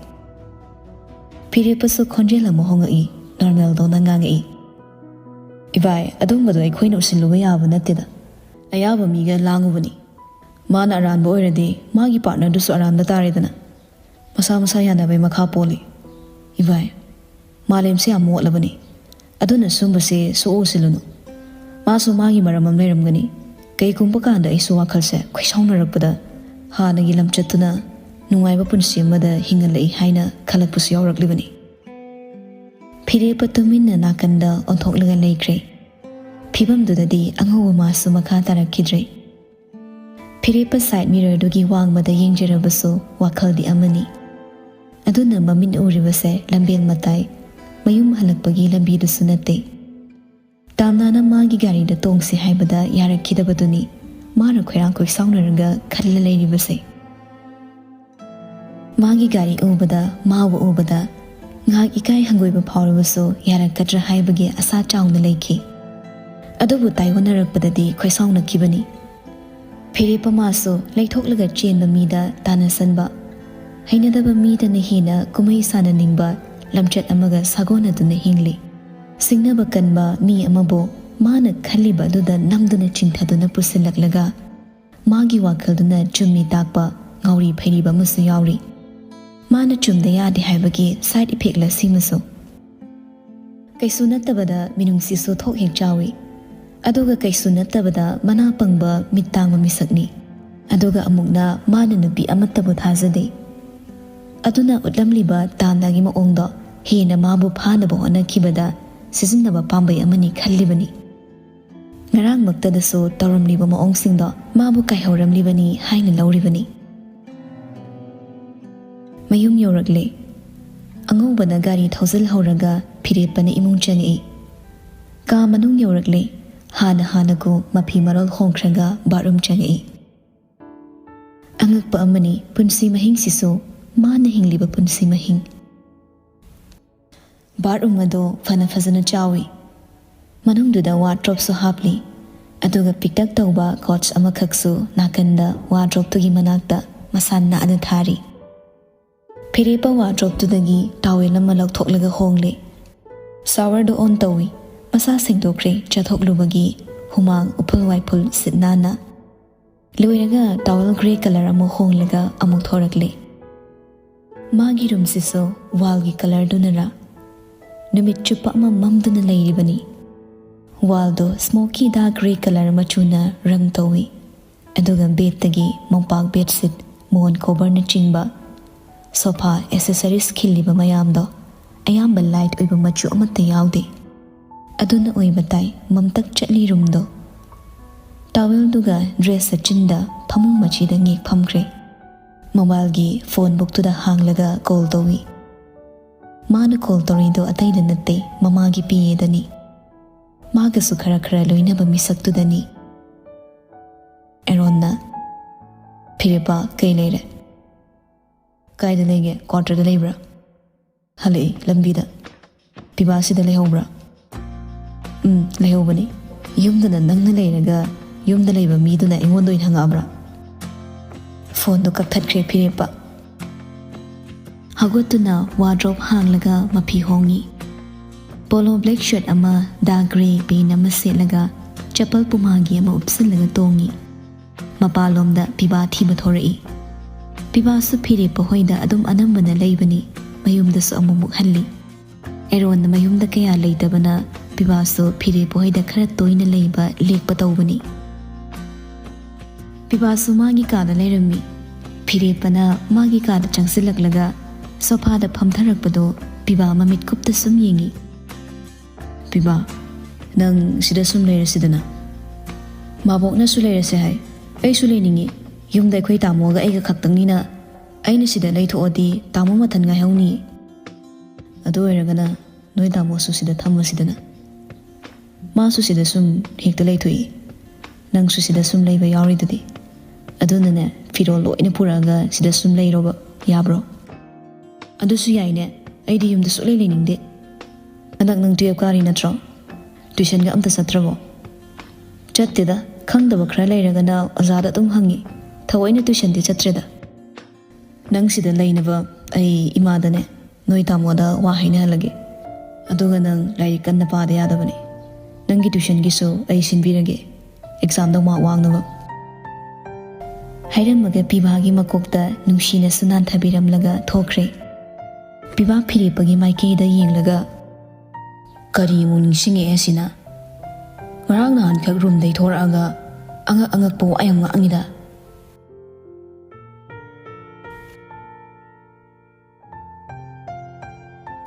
ꯐꯤꯔꯦꯞꯄꯁꯨ ꯈꯣꯟꯖꯦꯜ ꯑꯃ ꯍꯣꯡꯉꯛꯏ꯫ ꯅꯣꯔꯃꯦꯜꯗꯧꯅ ꯉꯥꯡꯉꯛꯏ꯫ "ꯏꯚꯥꯏ, ꯑꯗꯨꯝꯕꯗꯣ ꯑꯩꯈꯣꯏꯅ ꯎꯁꯤꯜꯂꯨꯕ ꯌꯥꯕ ꯅꯠꯇꯦꯗ꯫ ꯑꯌꯥꯕ ꯃꯤꯒ ꯂꯥꯡꯉꯨꯕꯅꯤ꯫ ꯃꯥꯅ ꯑꯔꯥꯟꯕ ꯑꯣꯏꯔꯗꯤ ꯃꯥꯒꯤ ꯄꯥꯔꯠꯅꯔꯗꯨꯁꯨ ꯑꯔꯥꯟꯕ ꯇꯥꯔꯦꯗꯅ꯫ ꯃꯁꯥ ꯃꯁꯥ ꯌꯥꯅꯕꯩ ꯃꯈꯥ ꯄꯣꯜꯂꯤ꯫ ꯏꯚꯥꯏ, ꯃꯥꯂꯦꯝꯁꯦ ꯌꯥꯝ ꯃꯣꯠꯂꯕꯅꯤ꯫ ꯑꯗꯨꯅ ꯁꯨꯝꯕꯁꯦ ꯁꯨꯛꯎ ꯎꯁꯤꯜꯂꯨꯅꯨ꯫ ꯃꯥꯁꯨ ꯃꯥꯒꯤ ꯃꯔꯝ ꯑꯃ ꯂꯩꯔꯝꯒꯅꯤ꯫ ꯀꯩꯒꯨꯝꯕ ꯀꯥꯟꯗ ꯑꯩꯁꯨ ꯋꯥꯈꯜꯁꯦ ꯈꯣꯏꯁꯥꯎꯅꯔꯛꯄꯗ ꯍꯥꯟꯅꯒꯤ ꯂꯝꯆꯠꯇꯨꯅ ꯅꯨꯡꯉꯥꯏꯕ ꯄꯨꯟꯁꯤ ꯑꯃꯗ ꯍꯤꯡꯍꯜꯂꯛꯏ ꯍꯥꯏꯅ ꯈꯜꯂꯛꯄꯁꯨ ꯌꯥꯎꯔꯛꯂꯤꯕꯅꯤ꯫" ꯐꯤꯔꯦꯞꯄ ꯇꯨꯃꯤꯟꯅ ꯅꯥꯀꯟꯗ ꯑꯣꯟꯊꯣꯛꯂꯒ ꯂꯩꯈ꯭ꯔꯦ꯫ ꯐꯤꯕꯝꯗꯨꯗꯗꯤ ꯑꯉꯧꯕ ꯃꯥꯁꯨ ꯃꯈꯥ ꯇꯥꯔꯛꯈꯤꯗ꯭ꯔꯦ꯫ ꯐꯤꯔꯦꯞꯄ ꯁꯥꯏꯠ ꯃꯤꯔꯔꯗꯨꯒꯤ ꯋꯥꯡꯃꯗ ꯌꯦꯡꯖꯔꯕꯁꯨ ꯋꯥꯈꯜꯗꯤ ꯑꯃꯅꯤ꯫ ꯑꯗꯨꯅ ꯃꯃꯤꯠ ꯎꯔꯤꯕꯁꯦ ꯂꯝꯕꯦꯜ ꯃꯇꯥꯏ, ꯃꯌꯨꯝ ꯍꯜꯂꯛꯄꯒꯤ ꯂꯝꯕꯤꯗꯨꯁꯨ ꯅꯠꯇꯦ꯫ ꯇꯥꯝꯅꯥꯅ ꯃꯥꯒꯤ ꯒꯥꯔꯤꯗ ꯇꯣꯡꯁꯤ ꯍꯥꯏꯕꯗ ꯌꯥꯔꯛꯈꯤꯗꯕꯗꯨꯅꯤ ꯃꯥꯅ ꯈꯣꯏꯔꯥꯡ ꯈꯣꯏꯁꯥꯎꯅꯔꯒ ꯈꯜꯂ ꯂꯩꯔꯤꯕꯁꯦ꯫ ꯃꯥꯒꯤ ꯒꯥꯔꯤ ꯎꯕꯗ, ꯃꯥꯕꯨ ꯎꯕꯗ ꯉꯥꯏꯍꯥꯛ ꯏꯀꯥꯏ ꯍꯪꯒꯣꯏꯕ ꯐꯥꯎꯔꯕꯁꯨ ꯌꯥꯔꯛꯀꯗ꯭ꯔꯥ ꯍꯥꯏꯕꯒꯤ ꯑꯁꯥ ꯆꯥꯎꯅ ꯂꯩꯈꯤ꯫ ꯑꯗꯨꯕꯨ ꯇꯥꯏꯑꯣꯟꯅꯔꯛꯄꯗꯗꯤ ꯈꯣꯏꯁꯥꯎꯅꯈꯤꯕꯅꯤ꯫ ꯐꯤꯔꯦꯞꯄ ꯃꯥꯁꯨ ꯂꯩꯊꯣꯛꯂꯒ ꯆꯦꯟꯕ ꯃꯤꯗ ꯇꯥꯟꯅꯁꯟꯕ, ꯍꯩꯅꯗꯕ ꯃꯤꯗꯅ ꯍꯦꯟꯅ ꯀꯨꯝꯍꯩ ꯁꯥꯟꯅꯅꯤꯡꯕ ꯂꯝꯆꯠ ꯑꯃꯒ ꯁꯥꯒꯣꯟꯅꯗꯨꯅ ꯍꯤꯡꯂꯤ꯫ ꯁꯤꯡꯅꯕ ꯀꯟꯕ ꯃꯤ ꯑꯃꯕꯨ ꯃꯥꯅ ꯈꯜꯂꯤꯕ ꯑꯗꯨꯗ ꯅꯝꯗꯨꯅ ꯆꯤꯡꯊꯗꯨꯅ ꯄꯨꯁꯤꯜꯂꯛꯂꯒ ꯃꯥꯒꯤ ꯋꯥꯈꯜꯗꯨꯅ ꯆꯨꯝꯃꯤ ꯇꯥꯛꯄ ꯉꯥꯎꯔꯤ ꯐꯩꯔꯤꯕ ꯑꯃꯁꯨ ꯌꯥꯎꯔꯤ꯫ ꯃꯥꯅ ꯆꯨꯝꯗ ꯌꯥꯗꯦ ꯍꯥꯏꯕꯒꯤ ꯁꯥꯏꯠ ꯏꯐꯦꯛꯂ ꯁꯤꯃꯁꯨ꯫ ꯀꯩꯁꯨ ꯅꯠꯇꯕꯗ ꯃꯤꯅꯨꯡꯁꯤꯁꯨ ꯊꯣꯛ ꯍꯦꯛ ꯆꯥꯎꯏ꯫ ꯑꯗꯨꯒ ꯀꯩꯁꯨ ꯅꯠꯇꯕꯗ ꯃꯅꯥ ꯄꯪꯕ ꯃꯤꯠ ꯇꯥꯡꯕ ꯃꯤꯁꯛꯅꯤ꯫ ꯑꯗꯨꯒ ꯑꯃꯨꯛꯅ ꯃꯥꯅ ꯅꯨꯄꯤ ꯑꯃꯠꯇꯕꯨ ꯊꯥꯖꯗꯦ꯫ ꯑꯗꯨꯅ ꯎꯠꯂꯝꯂꯤꯕ ꯇꯥꯟꯅꯒꯤ ꯃꯑꯣꯡꯗꯣ ꯍꯦꯟꯅ ꯃꯥꯕꯨ ꯐꯥꯅꯕ ꯍꯣꯠꯅꯈꯤꯕꯗ ꯁꯤꯖꯤꯟꯅꯕ ꯄꯥꯝꯕꯩ ꯑꯃꯅꯤ ꯈꯜꯂꯤꯕꯅꯤ꯫ ꯉꯔꯥꯡꯃꯛꯇꯗꯁꯨ ꯇꯧꯔꯝꯂꯤꯕ ꯃꯑꯣꯡꯁꯤꯡꯗꯣ ꯃꯥꯕꯨ ꯀꯥꯏꯍꯧꯔꯝꯂꯤꯕꯅꯤ ꯍꯥꯏꯅ ꯂꯧꯔꯤꯕꯅꯤ꯫ ꯃꯌꯨꯝ ꯌꯧꯔꯛꯂꯦ꯫ ꯑꯉꯧꯕꯅ ꯒꯥꯔꯤ ꯊꯧꯖꯤꯜꯍꯧꯔꯒ ꯐꯤꯔꯦꯞꯄꯅ ꯏꯃꯨꯡ ꯆꯪꯉꯛꯏ꯫ ꯀꯥ ꯃꯅꯨꯡ ꯌꯧꯔꯛꯂꯦ꯫ ꯍꯥꯟꯅ ꯍꯥꯟꯅꯒꯨꯝ ꯃꯐꯤ ꯃꯔꯣꯜ ꯍꯣꯡꯈ꯭ꯔꯒ ꯕꯥꯠꯔꯨꯝ ꯆꯪꯉꯛꯏ꯫ ꯑꯉꯛꯄ ꯑꯃꯅꯤ, ꯄꯨꯟꯁꯤ ꯃꯍꯤꯡꯁꯤꯁꯨ ꯃꯥꯅ ꯍꯤꯡꯂꯤꯕ ꯄꯨꯟꯁꯤ ꯃꯍꯤꯡ꯫ ꯕꯥꯠꯔꯨꯝ ꯑꯗꯨ ꯐꯅ ꯐꯖꯅ ꯆꯥꯎꯏ꯫ ꯃꯅꯨꯡꯗꯨꯗ ꯋꯥꯔꯗ꯭ꯔꯣꯞꯁꯨ ꯍꯥꯞꯂꯤ꯫ ꯑꯗꯨꯒ ꯄꯤꯛꯇꯛ ꯇꯧꯕ ꯀꯣꯠꯁ ꯑꯃꯈꯛꯁꯨ ꯅꯥꯀꯟꯗ ꯋꯥꯔꯗ꯭ꯔꯣꯞꯇꯨꯒꯤ ꯃꯅꯥꯛꯇ ꯃꯁꯥ ꯅꯥꯟꯅ ꯊꯥꯔꯤ꯫ ꯐꯤꯔꯦꯞꯄ ꯋꯥꯔꯗ꯭ꯔꯣꯞꯇꯨꯗꯒꯤ ꯇꯥꯋꯦꯜ ꯑꯃ ꯂꯧꯊꯣꯛꯂꯒ ꯍꯣꯡꯂꯦ꯫ ꯁꯥꯋꯔꯗꯣ ꯑꯣꯟ ꯇꯧꯏ꯫ ꯃꯁꯥ ꯁꯦꯡꯗꯣꯛꯈ꯭ꯔꯦ ꯆꯥꯊꯣꯛꯂꯨꯕꯒꯤ ꯍꯨꯃꯥꯡ ꯎꯐꯨꯜ ꯋꯥꯏꯐꯨꯜ ꯁꯤꯠ ꯅꯥꯟꯅ꯫ ꯂꯣꯏꯔꯒ ꯇꯥꯋꯦꯜ ꯒ꯭ꯔꯦ ꯀꯂꯔ ꯑꯃ ꯍꯣꯡꯂꯒ ꯑꯃꯨꯛ ꯊꯣꯔꯛꯂꯦ꯫ ꯃꯥꯒꯤ ꯔꯨꯝꯁꯤꯁꯨ ꯋꯥꯜꯒꯤ ꯀꯂꯔꯗꯨꯅꯔ ꯅꯨꯃꯤꯠ ꯆꯨꯞꯄ ꯑꯃ ꯃꯝꯗꯨꯅ ꯂꯩꯔꯤꯕꯅꯤ꯫ ꯋꯥꯜꯗꯣ ꯁ꯭ꯃꯣꯀꯤ ꯗꯥꯔꯛ ꯒ꯭ꯔꯦ ꯀꯂꯔ ꯃꯆꯨꯅ ꯔꯪ ꯇꯧꯏ꯫ ꯑꯗꯨꯒ ꯕꯦꯗꯇꯒꯤ ꯃꯣꯝꯄꯥꯛ ꯕꯦꯗꯁꯤꯠ, ꯃꯣꯟ ꯀꯣꯕꯔꯅꯆꯤꯡꯕ, ꯁꯣꯐꯥ ꯑꯦꯁꯦꯁꯔꯤꯁ ꯈꯤꯜꯂꯤꯕ ꯃꯌꯥꯝꯗꯣ ꯑꯌꯥꯝꯕ ꯂꯥꯏꯠ ꯑꯣꯏꯕ ꯃꯆꯨ ꯑꯃꯠꯇ ꯌꯥꯎꯗꯦ꯫ ꯑꯗꯨꯅ ꯑꯣꯏꯕ ꯇꯥꯏ ꯃꯝꯇꯛ ꯆꯠꯂꯤ ꯔꯨꯝꯗꯣ꯫ ꯇꯥꯋꯦꯜꯗꯨꯒ ꯗ꯭ꯔꯦꯁ ꯑꯆꯤꯟꯗ ꯐꯃꯨꯡ ꯃꯆꯤꯗ ꯉꯦꯛ ꯐꯝꯈ꯭ꯔꯦ꯫ ꯃꯣꯕꯥꯏꯜꯒꯤ ꯐꯣꯟ ꯕꯨꯛꯇꯨꯗ ꯍꯥꯡꯂꯒ ꯀꯣꯜ ꯇꯧꯏ꯫ ꯃꯥꯅ ꯀꯣꯜ ꯇꯧꯔꯤꯗꯣ ꯑꯇꯩꯗ ꯅꯠꯇꯦ, ꯃꯃꯥꯒꯤ ꯄꯤ ꯑꯦꯗꯅꯤ꯫ ꯃꯥꯒꯁꯨ ꯈꯔ ꯈꯔ ꯂꯣꯏꯅꯕ ꯃꯤꯁꯛꯇꯨꯗꯅꯤ꯫ ꯑꯦꯔꯣꯟꯅ, "ꯐꯤꯔꯦꯞꯄ, ꯀꯩ ꯂꯩꯔꯦ? ꯀꯥꯏꯗ ꯂꯩꯒꯦ? ꯀ꯭ꯋꯥꯇꯔꯗ ꯂꯩꯕ꯭ꯔꯥ?" ꯍꯜꯂꯛꯏ ꯂꯝꯕꯤꯗ꯫ "ꯄꯤꯕꯥꯁꯤꯗ ꯂꯩꯍꯧꯕ꯭ꯔꯥ?" "ꯎꯝ, ꯂꯩꯍꯧꯕꯅꯤ꯫ ꯌꯨꯝꯗꯅ ꯅꯪꯅ ꯂꯩꯔꯒ ꯌꯨꯝꯗ ꯂꯩꯕ ꯃꯤꯗꯨꯅ ꯑꯩꯉꯣꯟꯗ ꯑꯣꯏꯅ ꯍꯪꯉꯛꯑꯕ꯭ꯔꯥ?" ꯐꯣꯟꯗꯣ ꯀꯛꯊꯠꯈ꯭ꯔꯦ ꯐꯤꯔꯦꯞꯄ꯫ ꯍꯧꯒꯠꯇꯨꯅ ꯋꯥꯔꯗ꯭ꯔꯣꯞ ꯍꯥꯡꯂꯒ ꯃꯐꯤ ꯍꯣꯡꯉꯤ꯫ ꯄꯣꯂꯣ ꯕ꯭ꯂꯦꯛ ꯁꯔꯠ ꯑꯃ, ꯗꯥꯔꯛ ꯒ꯭ꯔꯦ ꯄꯦꯟ ꯑꯃ ꯁꯦꯠꯂꯒ ꯆꯄꯜ ꯄꯨꯃꯥꯒꯤ ꯑꯃ ꯎꯞꯁꯤꯜꯂꯒ ꯇꯣꯡꯉꯤ꯫ ꯃꯄꯥꯟꯂꯣꯝꯗ ꯄꯤꯕꯥ ꯊꯤꯕ ꯊꯣꯔꯛꯏ꯫ ꯄꯤꯕꯥꯁꯨ ꯐꯤꯔꯦꯞꯄ ꯍꯣꯏꯗ ꯑꯗꯨꯝ ꯑꯅꯝꯕꯅ ꯂꯩꯕꯅꯤ, ꯃꯌꯨꯝꯗꯁꯨ ꯑꯃꯨꯛꯃꯨꯛ ꯍꯜꯂꯤ꯫ ꯑꯦꯔꯣꯟꯅ ꯃꯌꯨꯝꯗ ꯀꯌꯥ ꯂꯩꯇꯕꯅ ꯄꯤꯕꯥꯁꯨ ꯐꯤꯔꯦꯞꯄ ꯍꯣꯏꯗ ꯈꯔ ꯇꯣꯏꯅ ꯂꯩꯕ ꯂꯦꯛꯄ ꯇꯧꯕꯅꯤ꯫ ꯄꯤꯕꯥꯁꯨ ꯃꯥꯒꯤ ꯀꯥꯗ ꯂꯩꯔꯝꯃꯤ꯫ ꯐꯤꯔꯦꯞꯄꯅ ꯃꯥꯒꯤ ꯀꯥꯗ ꯆꯪꯁꯤꯜꯂꯛꯂꯒ ꯁꯣꯐꯥꯗ ꯐꯝꯊꯔꯛꯄꯗꯣ ꯄꯤꯕꯥ ꯃꯃꯤꯠ ꯀꯨꯞꯇ ꯁꯨꯝ ꯌꯦꯡꯉꯤ꯫ "ꯄꯤꯕꯥ, ꯅꯪ ꯁꯤꯗ ꯁꯨꯝ ꯂꯩꯔꯁꯤꯗꯅ꯫ ꯃꯥꯕꯣꯛꯅꯁꯨ ꯂꯩꯔꯁꯦ ꯍꯥꯏ꯫ ꯑꯩꯁꯨ ꯂꯩꯅꯤꯡꯉꯤ꯫ ꯌꯨꯝꯗ ꯑꯩꯈꯣꯏ ꯇꯥꯃꯣꯒ ꯑꯩꯒ ꯈꯛꯇꯪꯅꯤꯅ ꯑꯩꯅ ꯁꯤꯗ ꯂꯩꯊꯣꯛꯑꯗꯤ ꯇꯥꯃꯣ ꯃꯊꯟ ꯉꯥꯏꯍꯧꯅꯤ꯫ ꯑꯗꯨ ꯑꯣꯏꯔꯒꯅ ꯅꯣꯏ ꯇꯥꯃꯣꯁꯨ ꯁꯤꯗ ꯊꯝꯃꯁꯤꯗꯅ꯫ ꯃꯥꯁꯨ ꯁꯤꯗ ꯁꯨꯝ ꯍꯦꯛꯇ ꯂꯩꯊꯣꯛꯏ꯫ ꯅꯪꯁꯨ ꯁꯤꯗ ꯁꯨꯝ ꯂꯩꯕ ꯌꯥꯎꯔꯤꯗꯨꯗꯤ꯫ ꯑꯗꯨꯅꯅꯦ, ꯐꯤꯔꯣꯜ ꯂꯣꯏꯅ ꯄꯨꯔꯛꯑꯒ ꯁꯤꯗ ꯁꯨꯝ ꯂꯩꯔꯣꯕ, ꯌꯥꯕ꯭ꯔꯣ?" "ꯑꯗꯨꯁꯨ ꯌꯥꯏꯅꯦ꯫ ꯑꯩꯗꯤ ꯌꯨꯝꯗ ꯁꯨꯛꯂꯩ ꯂꯩꯅꯤꯡꯗꯦ꯫ ꯍꯟꯗꯛ ꯅꯪ ꯇꯨꯌꯦꯜꯞ ꯀꯥꯔꯤ ꯅꯠꯇ꯭ꯔꯣ? ꯇ꯭ꯌꯨꯁꯟꯒ ꯑꯝꯇ ꯆꯠꯇ꯭ꯔꯕꯣ?" "ꯆꯠꯇꯦꯗ꯫ ꯈꯪꯗꯕ ꯈꯔ ꯂꯩꯔꯒꯅ ꯑꯣꯖꯥꯗ ꯑꯗꯨꯝ ꯍꯪꯉꯤ꯫ ꯊꯑꯣꯏꯅ ꯇ꯭ꯌꯨꯁꯟꯗꯤ ꯆꯠꯇ꯭ꯔꯦꯗ꯫ ꯅꯪ ꯁꯤꯗ ꯂꯩꯅꯕ ꯑꯩ ꯏꯃꯥꯗꯅꯦ, ꯅꯣꯏ ꯇꯥꯃꯣꯗ ꯋꯥ ꯍꯥꯏꯅꯍꯜꯂꯒꯦ꯫ ꯑꯗꯨꯒ ꯅꯪ ꯂꯥꯏꯔꯤꯛ ꯀꯟꯅ ꯄꯥꯗ ꯌꯥꯗꯕꯅꯤ꯫ ꯅꯪꯒꯤ ꯇ꯭ꯌꯨꯁꯟꯒꯤꯁꯨ ꯑꯩ ꯁꯤꯟꯕꯤꯔꯒꯦ, ꯑꯦꯛꯖꯥꯝꯗꯣ ꯃꯥꯔꯛ ꯋꯥꯡꯅꯕ꯫ ꯍꯥꯏꯔꯝꯃꯒ ꯄꯤꯕꯥꯒꯤ ꯃꯀꯣꯛꯇ ꯅꯨꯡꯁꯤꯅꯁꯨ ꯅꯥꯟꯊꯕꯤꯔꯝꯂꯒ ꯊꯣꯛꯈ꯭ꯔꯦ꯫ ꯄꯤꯕꯥ ꯐꯤꯔꯦꯞꯄꯒꯤ ꯃꯥꯏꯀꯩꯗ ꯌꯦꯡꯂꯒ, "ꯀꯔꯤ ꯑꯃꯨꯛ ꯅꯤꯡꯁꯤꯡꯉꯛꯑꯦ ꯑꯁꯤꯅ? ꯉꯔꯥꯡ ꯅꯍꯥꯟꯈꯛ ꯔꯨꯝꯗꯩ ꯊꯣꯔꯛꯑꯒ ꯑꯉꯛ ꯑꯉꯛꯄ ꯋꯥ ꯌꯥꯝ ꯉꯥꯡꯉꯤꯗ"꯫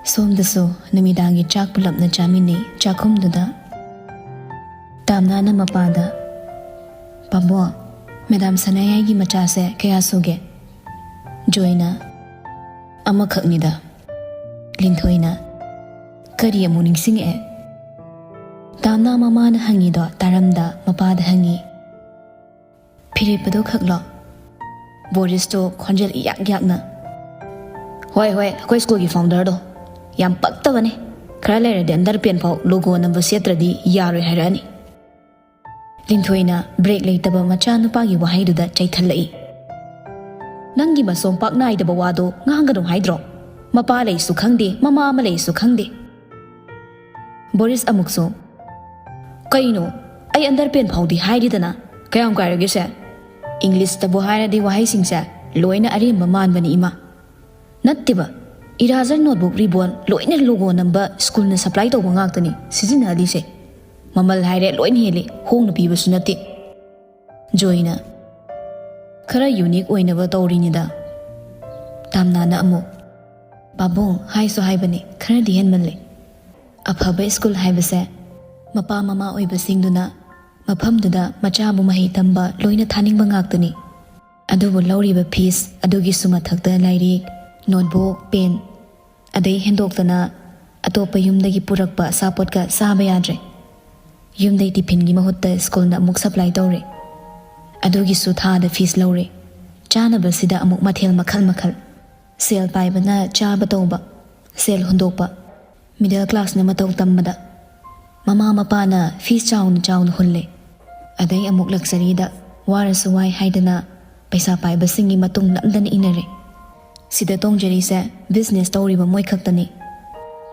ꯁꯣꯝꯗꯁꯨ ꯅꯨꯃꯤꯗꯥꯡꯒꯤ ꯆꯥꯛ ꯄꯨꯂꯞꯅ ꯆꯥꯃꯤꯟꯅꯩ꯫ ꯆꯥꯛꯈꯨꯝꯗꯨꯗ ꯇꯥꯝꯅꯥꯅ ꯃꯄꯥꯗ, "ꯄꯥꯕꯣ, ꯃꯦꯗꯥꯝ ꯁꯅꯥꯌꯥꯏꯒꯤ ꯃꯆꯥꯁꯦ ꯀꯌꯥ ꯁꯨꯒꯦ?" ꯖꯣꯏꯅ, "ꯑꯃꯈꯛꯅꯤꯗ"꯫ ꯂꯤꯟꯊꯣꯏꯅ, "ꯀꯔꯤ ꯑꯃꯨꯛ ꯅꯤꯡꯁꯤꯡꯉꯛꯑꯦ?" ꯇꯥꯝꯅꯥ ꯃꯃꯥꯅ ꯍꯪꯉꯤꯗꯣ ꯇꯥꯔꯝꯗ ꯃꯄꯥꯗ ꯍꯪꯉꯤ꯫ "ꯐꯤꯔꯦꯞꯄꯗꯣ ꯈꯛꯂꯣ?" ꯕꯣꯔꯤꯁꯇꯣ ꯈꯣꯟꯖꯦꯜ ꯏꯌꯥꯛ ꯌꯥꯛꯅ, "ꯍꯣꯏ, ꯍꯣꯏ, ꯑꯩꯈꯣꯏ ꯁ꯭ꯀꯨꯜꯒꯤ ꯐꯥꯎꯟꯗꯔꯗꯣ꯫ ꯌꯥꯝ ꯄꯛꯇꯕꯅꯦ꯫ ꯈꯔ ꯂꯩꯔꯗꯤ ꯑꯟꯗꯔꯄꯦꯟ ꯐꯥꯎ ꯂꯣꯒꯣ ꯅꯝꯕ ꯁꯦꯠꯇ꯭ꯔꯗꯤ ꯌꯥꯔꯣꯏ ꯍꯥꯏꯔꯛꯑꯅꯤ"꯫ ꯂꯤꯟꯊꯣꯏꯅ ꯕ꯭ꯔꯦꯛ ꯂꯩꯇꯕ ꯃꯆꯥꯅꯨꯄꯥꯒꯤ ꯋꯥꯍꯩꯗꯨꯗ ꯆꯩꯊꯠꯂꯛꯏ꯫ "ꯅꯪꯒꯤ ꯃꯁꯣꯝ ꯄꯥꯛ ꯅꯥꯏꯗꯕ ꯋꯥꯗꯣ ꯉꯥꯡꯒꯅꯨ ꯍꯥꯏꯗ꯭ꯔꯣ? ꯃꯄꯥ ꯂꯩꯁꯨ ꯈꯪꯗꯦ, ꯃꯃꯥ ꯑꯃ ꯂꯩꯁꯨ ꯈꯪꯗꯦ"꯫ ꯕꯣꯔꯤꯁ ꯑꯃꯨꯛꯁꯨ, "ꯀꯩꯅꯣ? ꯑꯩ ꯑꯟꯗꯔꯄꯦꯟ ꯐꯥꯎꯗꯤ ꯍꯥꯏꯔꯤꯗꯅ, ꯀꯌꯥꯝ ꯀꯥꯏꯔꯒꯦꯁꯦ? ꯏꯪꯂꯤꯁꯇꯕꯨ ꯍꯥꯏꯔꯗꯤ ꯋꯥꯍꯩꯁꯤꯡꯁꯦ ꯂꯣꯏꯅ ꯑꯔꯦꯝꯕ ꯃꯥꯟꯕꯅꯤ ꯏꯃꯥ꯫ ꯅꯠꯇꯦꯕ, ꯏꯔꯥꯖꯔ ꯅꯣꯠꯕꯨꯛ ꯔꯤꯕꯣꯟ ꯂꯣꯏꯅ ꯂꯣꯒꯣ ꯅꯝꯕ ꯁ꯭ꯀꯨꯜꯅ ꯁꯄ꯭ꯂꯥꯏ ꯇꯧꯕ ꯉꯥꯛꯇꯅꯤ ꯁꯤꯖꯤꯟꯅꯍꯜꯂꯤꯁꯦ꯫ ꯃꯃꯜ ꯍꯥꯏꯔꯦ ꯂꯣꯏꯅ ꯍꯦꯜꯂꯤ, ꯍꯣꯡꯅ ꯄꯤꯕꯁꯨ ꯅꯠꯇꯦ"꯫ ꯖꯣꯏꯅ, "ꯈꯔ ꯌꯨꯅꯤꯛ ꯑꯣꯏꯅꯕ ꯇꯧꯔꯤꯅꯤꯗ"꯫ ꯇꯥꯝꯅꯥꯅ ꯑꯃꯨꯛ, "ꯄꯥꯕꯨꯡ, ꯍꯥꯏꯁꯨ ꯍꯥꯏꯕꯅꯤ, ꯈꯔꯗꯤ ꯍꯦꯟꯃꯜꯂꯦ꯫ ꯑꯐꯕ ꯁ꯭ꯀꯨꯜ ꯍꯥꯏꯕꯁꯦ ꯃꯄꯥ ꯃꯃꯥ ꯑꯣꯏꯕꯁꯤꯡꯗꯨꯅ ꯃꯐꯝꯗꯨꯗ ꯃꯆꯥꯕꯨ ꯃꯍꯩ ꯇꯝꯕ ꯂꯣꯏꯅ ꯊꯥꯅꯤꯡꯕ ꯉꯥꯛꯇꯅꯤ꯫ ꯑꯗꯨꯕꯨ ꯂꯧꯔꯤꯕ ꯐꯤꯁ ꯑꯗꯨꯒꯤꯁꯨ ꯃꯊꯛꯇ ꯂꯥꯏꯔꯤꯛ, ꯅꯣꯠꯕꯨꯛ, ꯄꯦꯟ, ꯑꯗꯩ ꯍꯦꯟꯗꯣꯛꯇꯅ ꯑꯇꯣꯞꯄ ꯌꯨꯝꯗꯒꯤ ꯄꯨꯔꯛꯄ ꯑꯆꯥꯄꯣꯠꯀ ꯆꯥꯕ ꯌꯥꯗ꯭ꯔꯦ꯫ ꯌꯨꯝꯗꯩ ꯇꯤꯐꯤꯟꯒꯤ ꯃꯍꯨꯠꯇ ꯁ꯭ꯀꯨꯜꯅ ꯑꯃꯨꯛ ꯁꯄ꯭ꯂꯥꯏ ꯇꯧꯔꯦ꯫ ꯑꯗꯨꯒꯤꯁꯨ ꯊꯥꯗ ꯐꯤꯁ ꯂꯧꯔꯦ꯫ ꯆꯥꯅꯕꯁꯤꯗ ꯑꯃꯨꯛ ꯃꯊꯦꯜ ꯃꯈꯜ ꯃꯈꯜ꯫ ꯁꯦꯜ ꯄꯥꯏꯕꯅ ꯆꯥꯕ ꯇꯧꯕ, ꯁꯦꯜ ꯍꯨꯟꯗꯣꯛꯄ, ꯃꯤꯗꯜ ꯀ꯭ꯂꯥꯁꯅ ꯃꯇꯧ ꯇꯝꯕꯗ꯫ ꯃꯃꯥ ꯃꯄꯥꯅ ꯐꯤꯁ ꯆꯥꯎꯅ ꯆꯥꯎꯅ ꯍꯨꯜꯂꯦ꯫ ꯑꯗꯩ ꯑꯃꯨꯛ ꯂꯛꯖꯔꯤꯗ ꯋꯥꯔꯁꯨ ꯋꯥꯏ ꯍꯥꯏꯗꯅ ꯄꯩꯁꯥ ꯄꯥꯏꯕꯁꯤꯡꯒꯤ ꯃꯇꯨꯡ ꯅꯝꯗꯅ ꯏꯟꯅꯔꯦ꯫ ꯁꯤꯗ ꯇꯣꯡꯖꯔꯤꯁꯦ ꯕꯤꯖꯤꯅꯦꯁ ꯇꯧꯔꯤꯕ ꯃꯣꯏ ꯈꯛꯇꯅꯤ꯫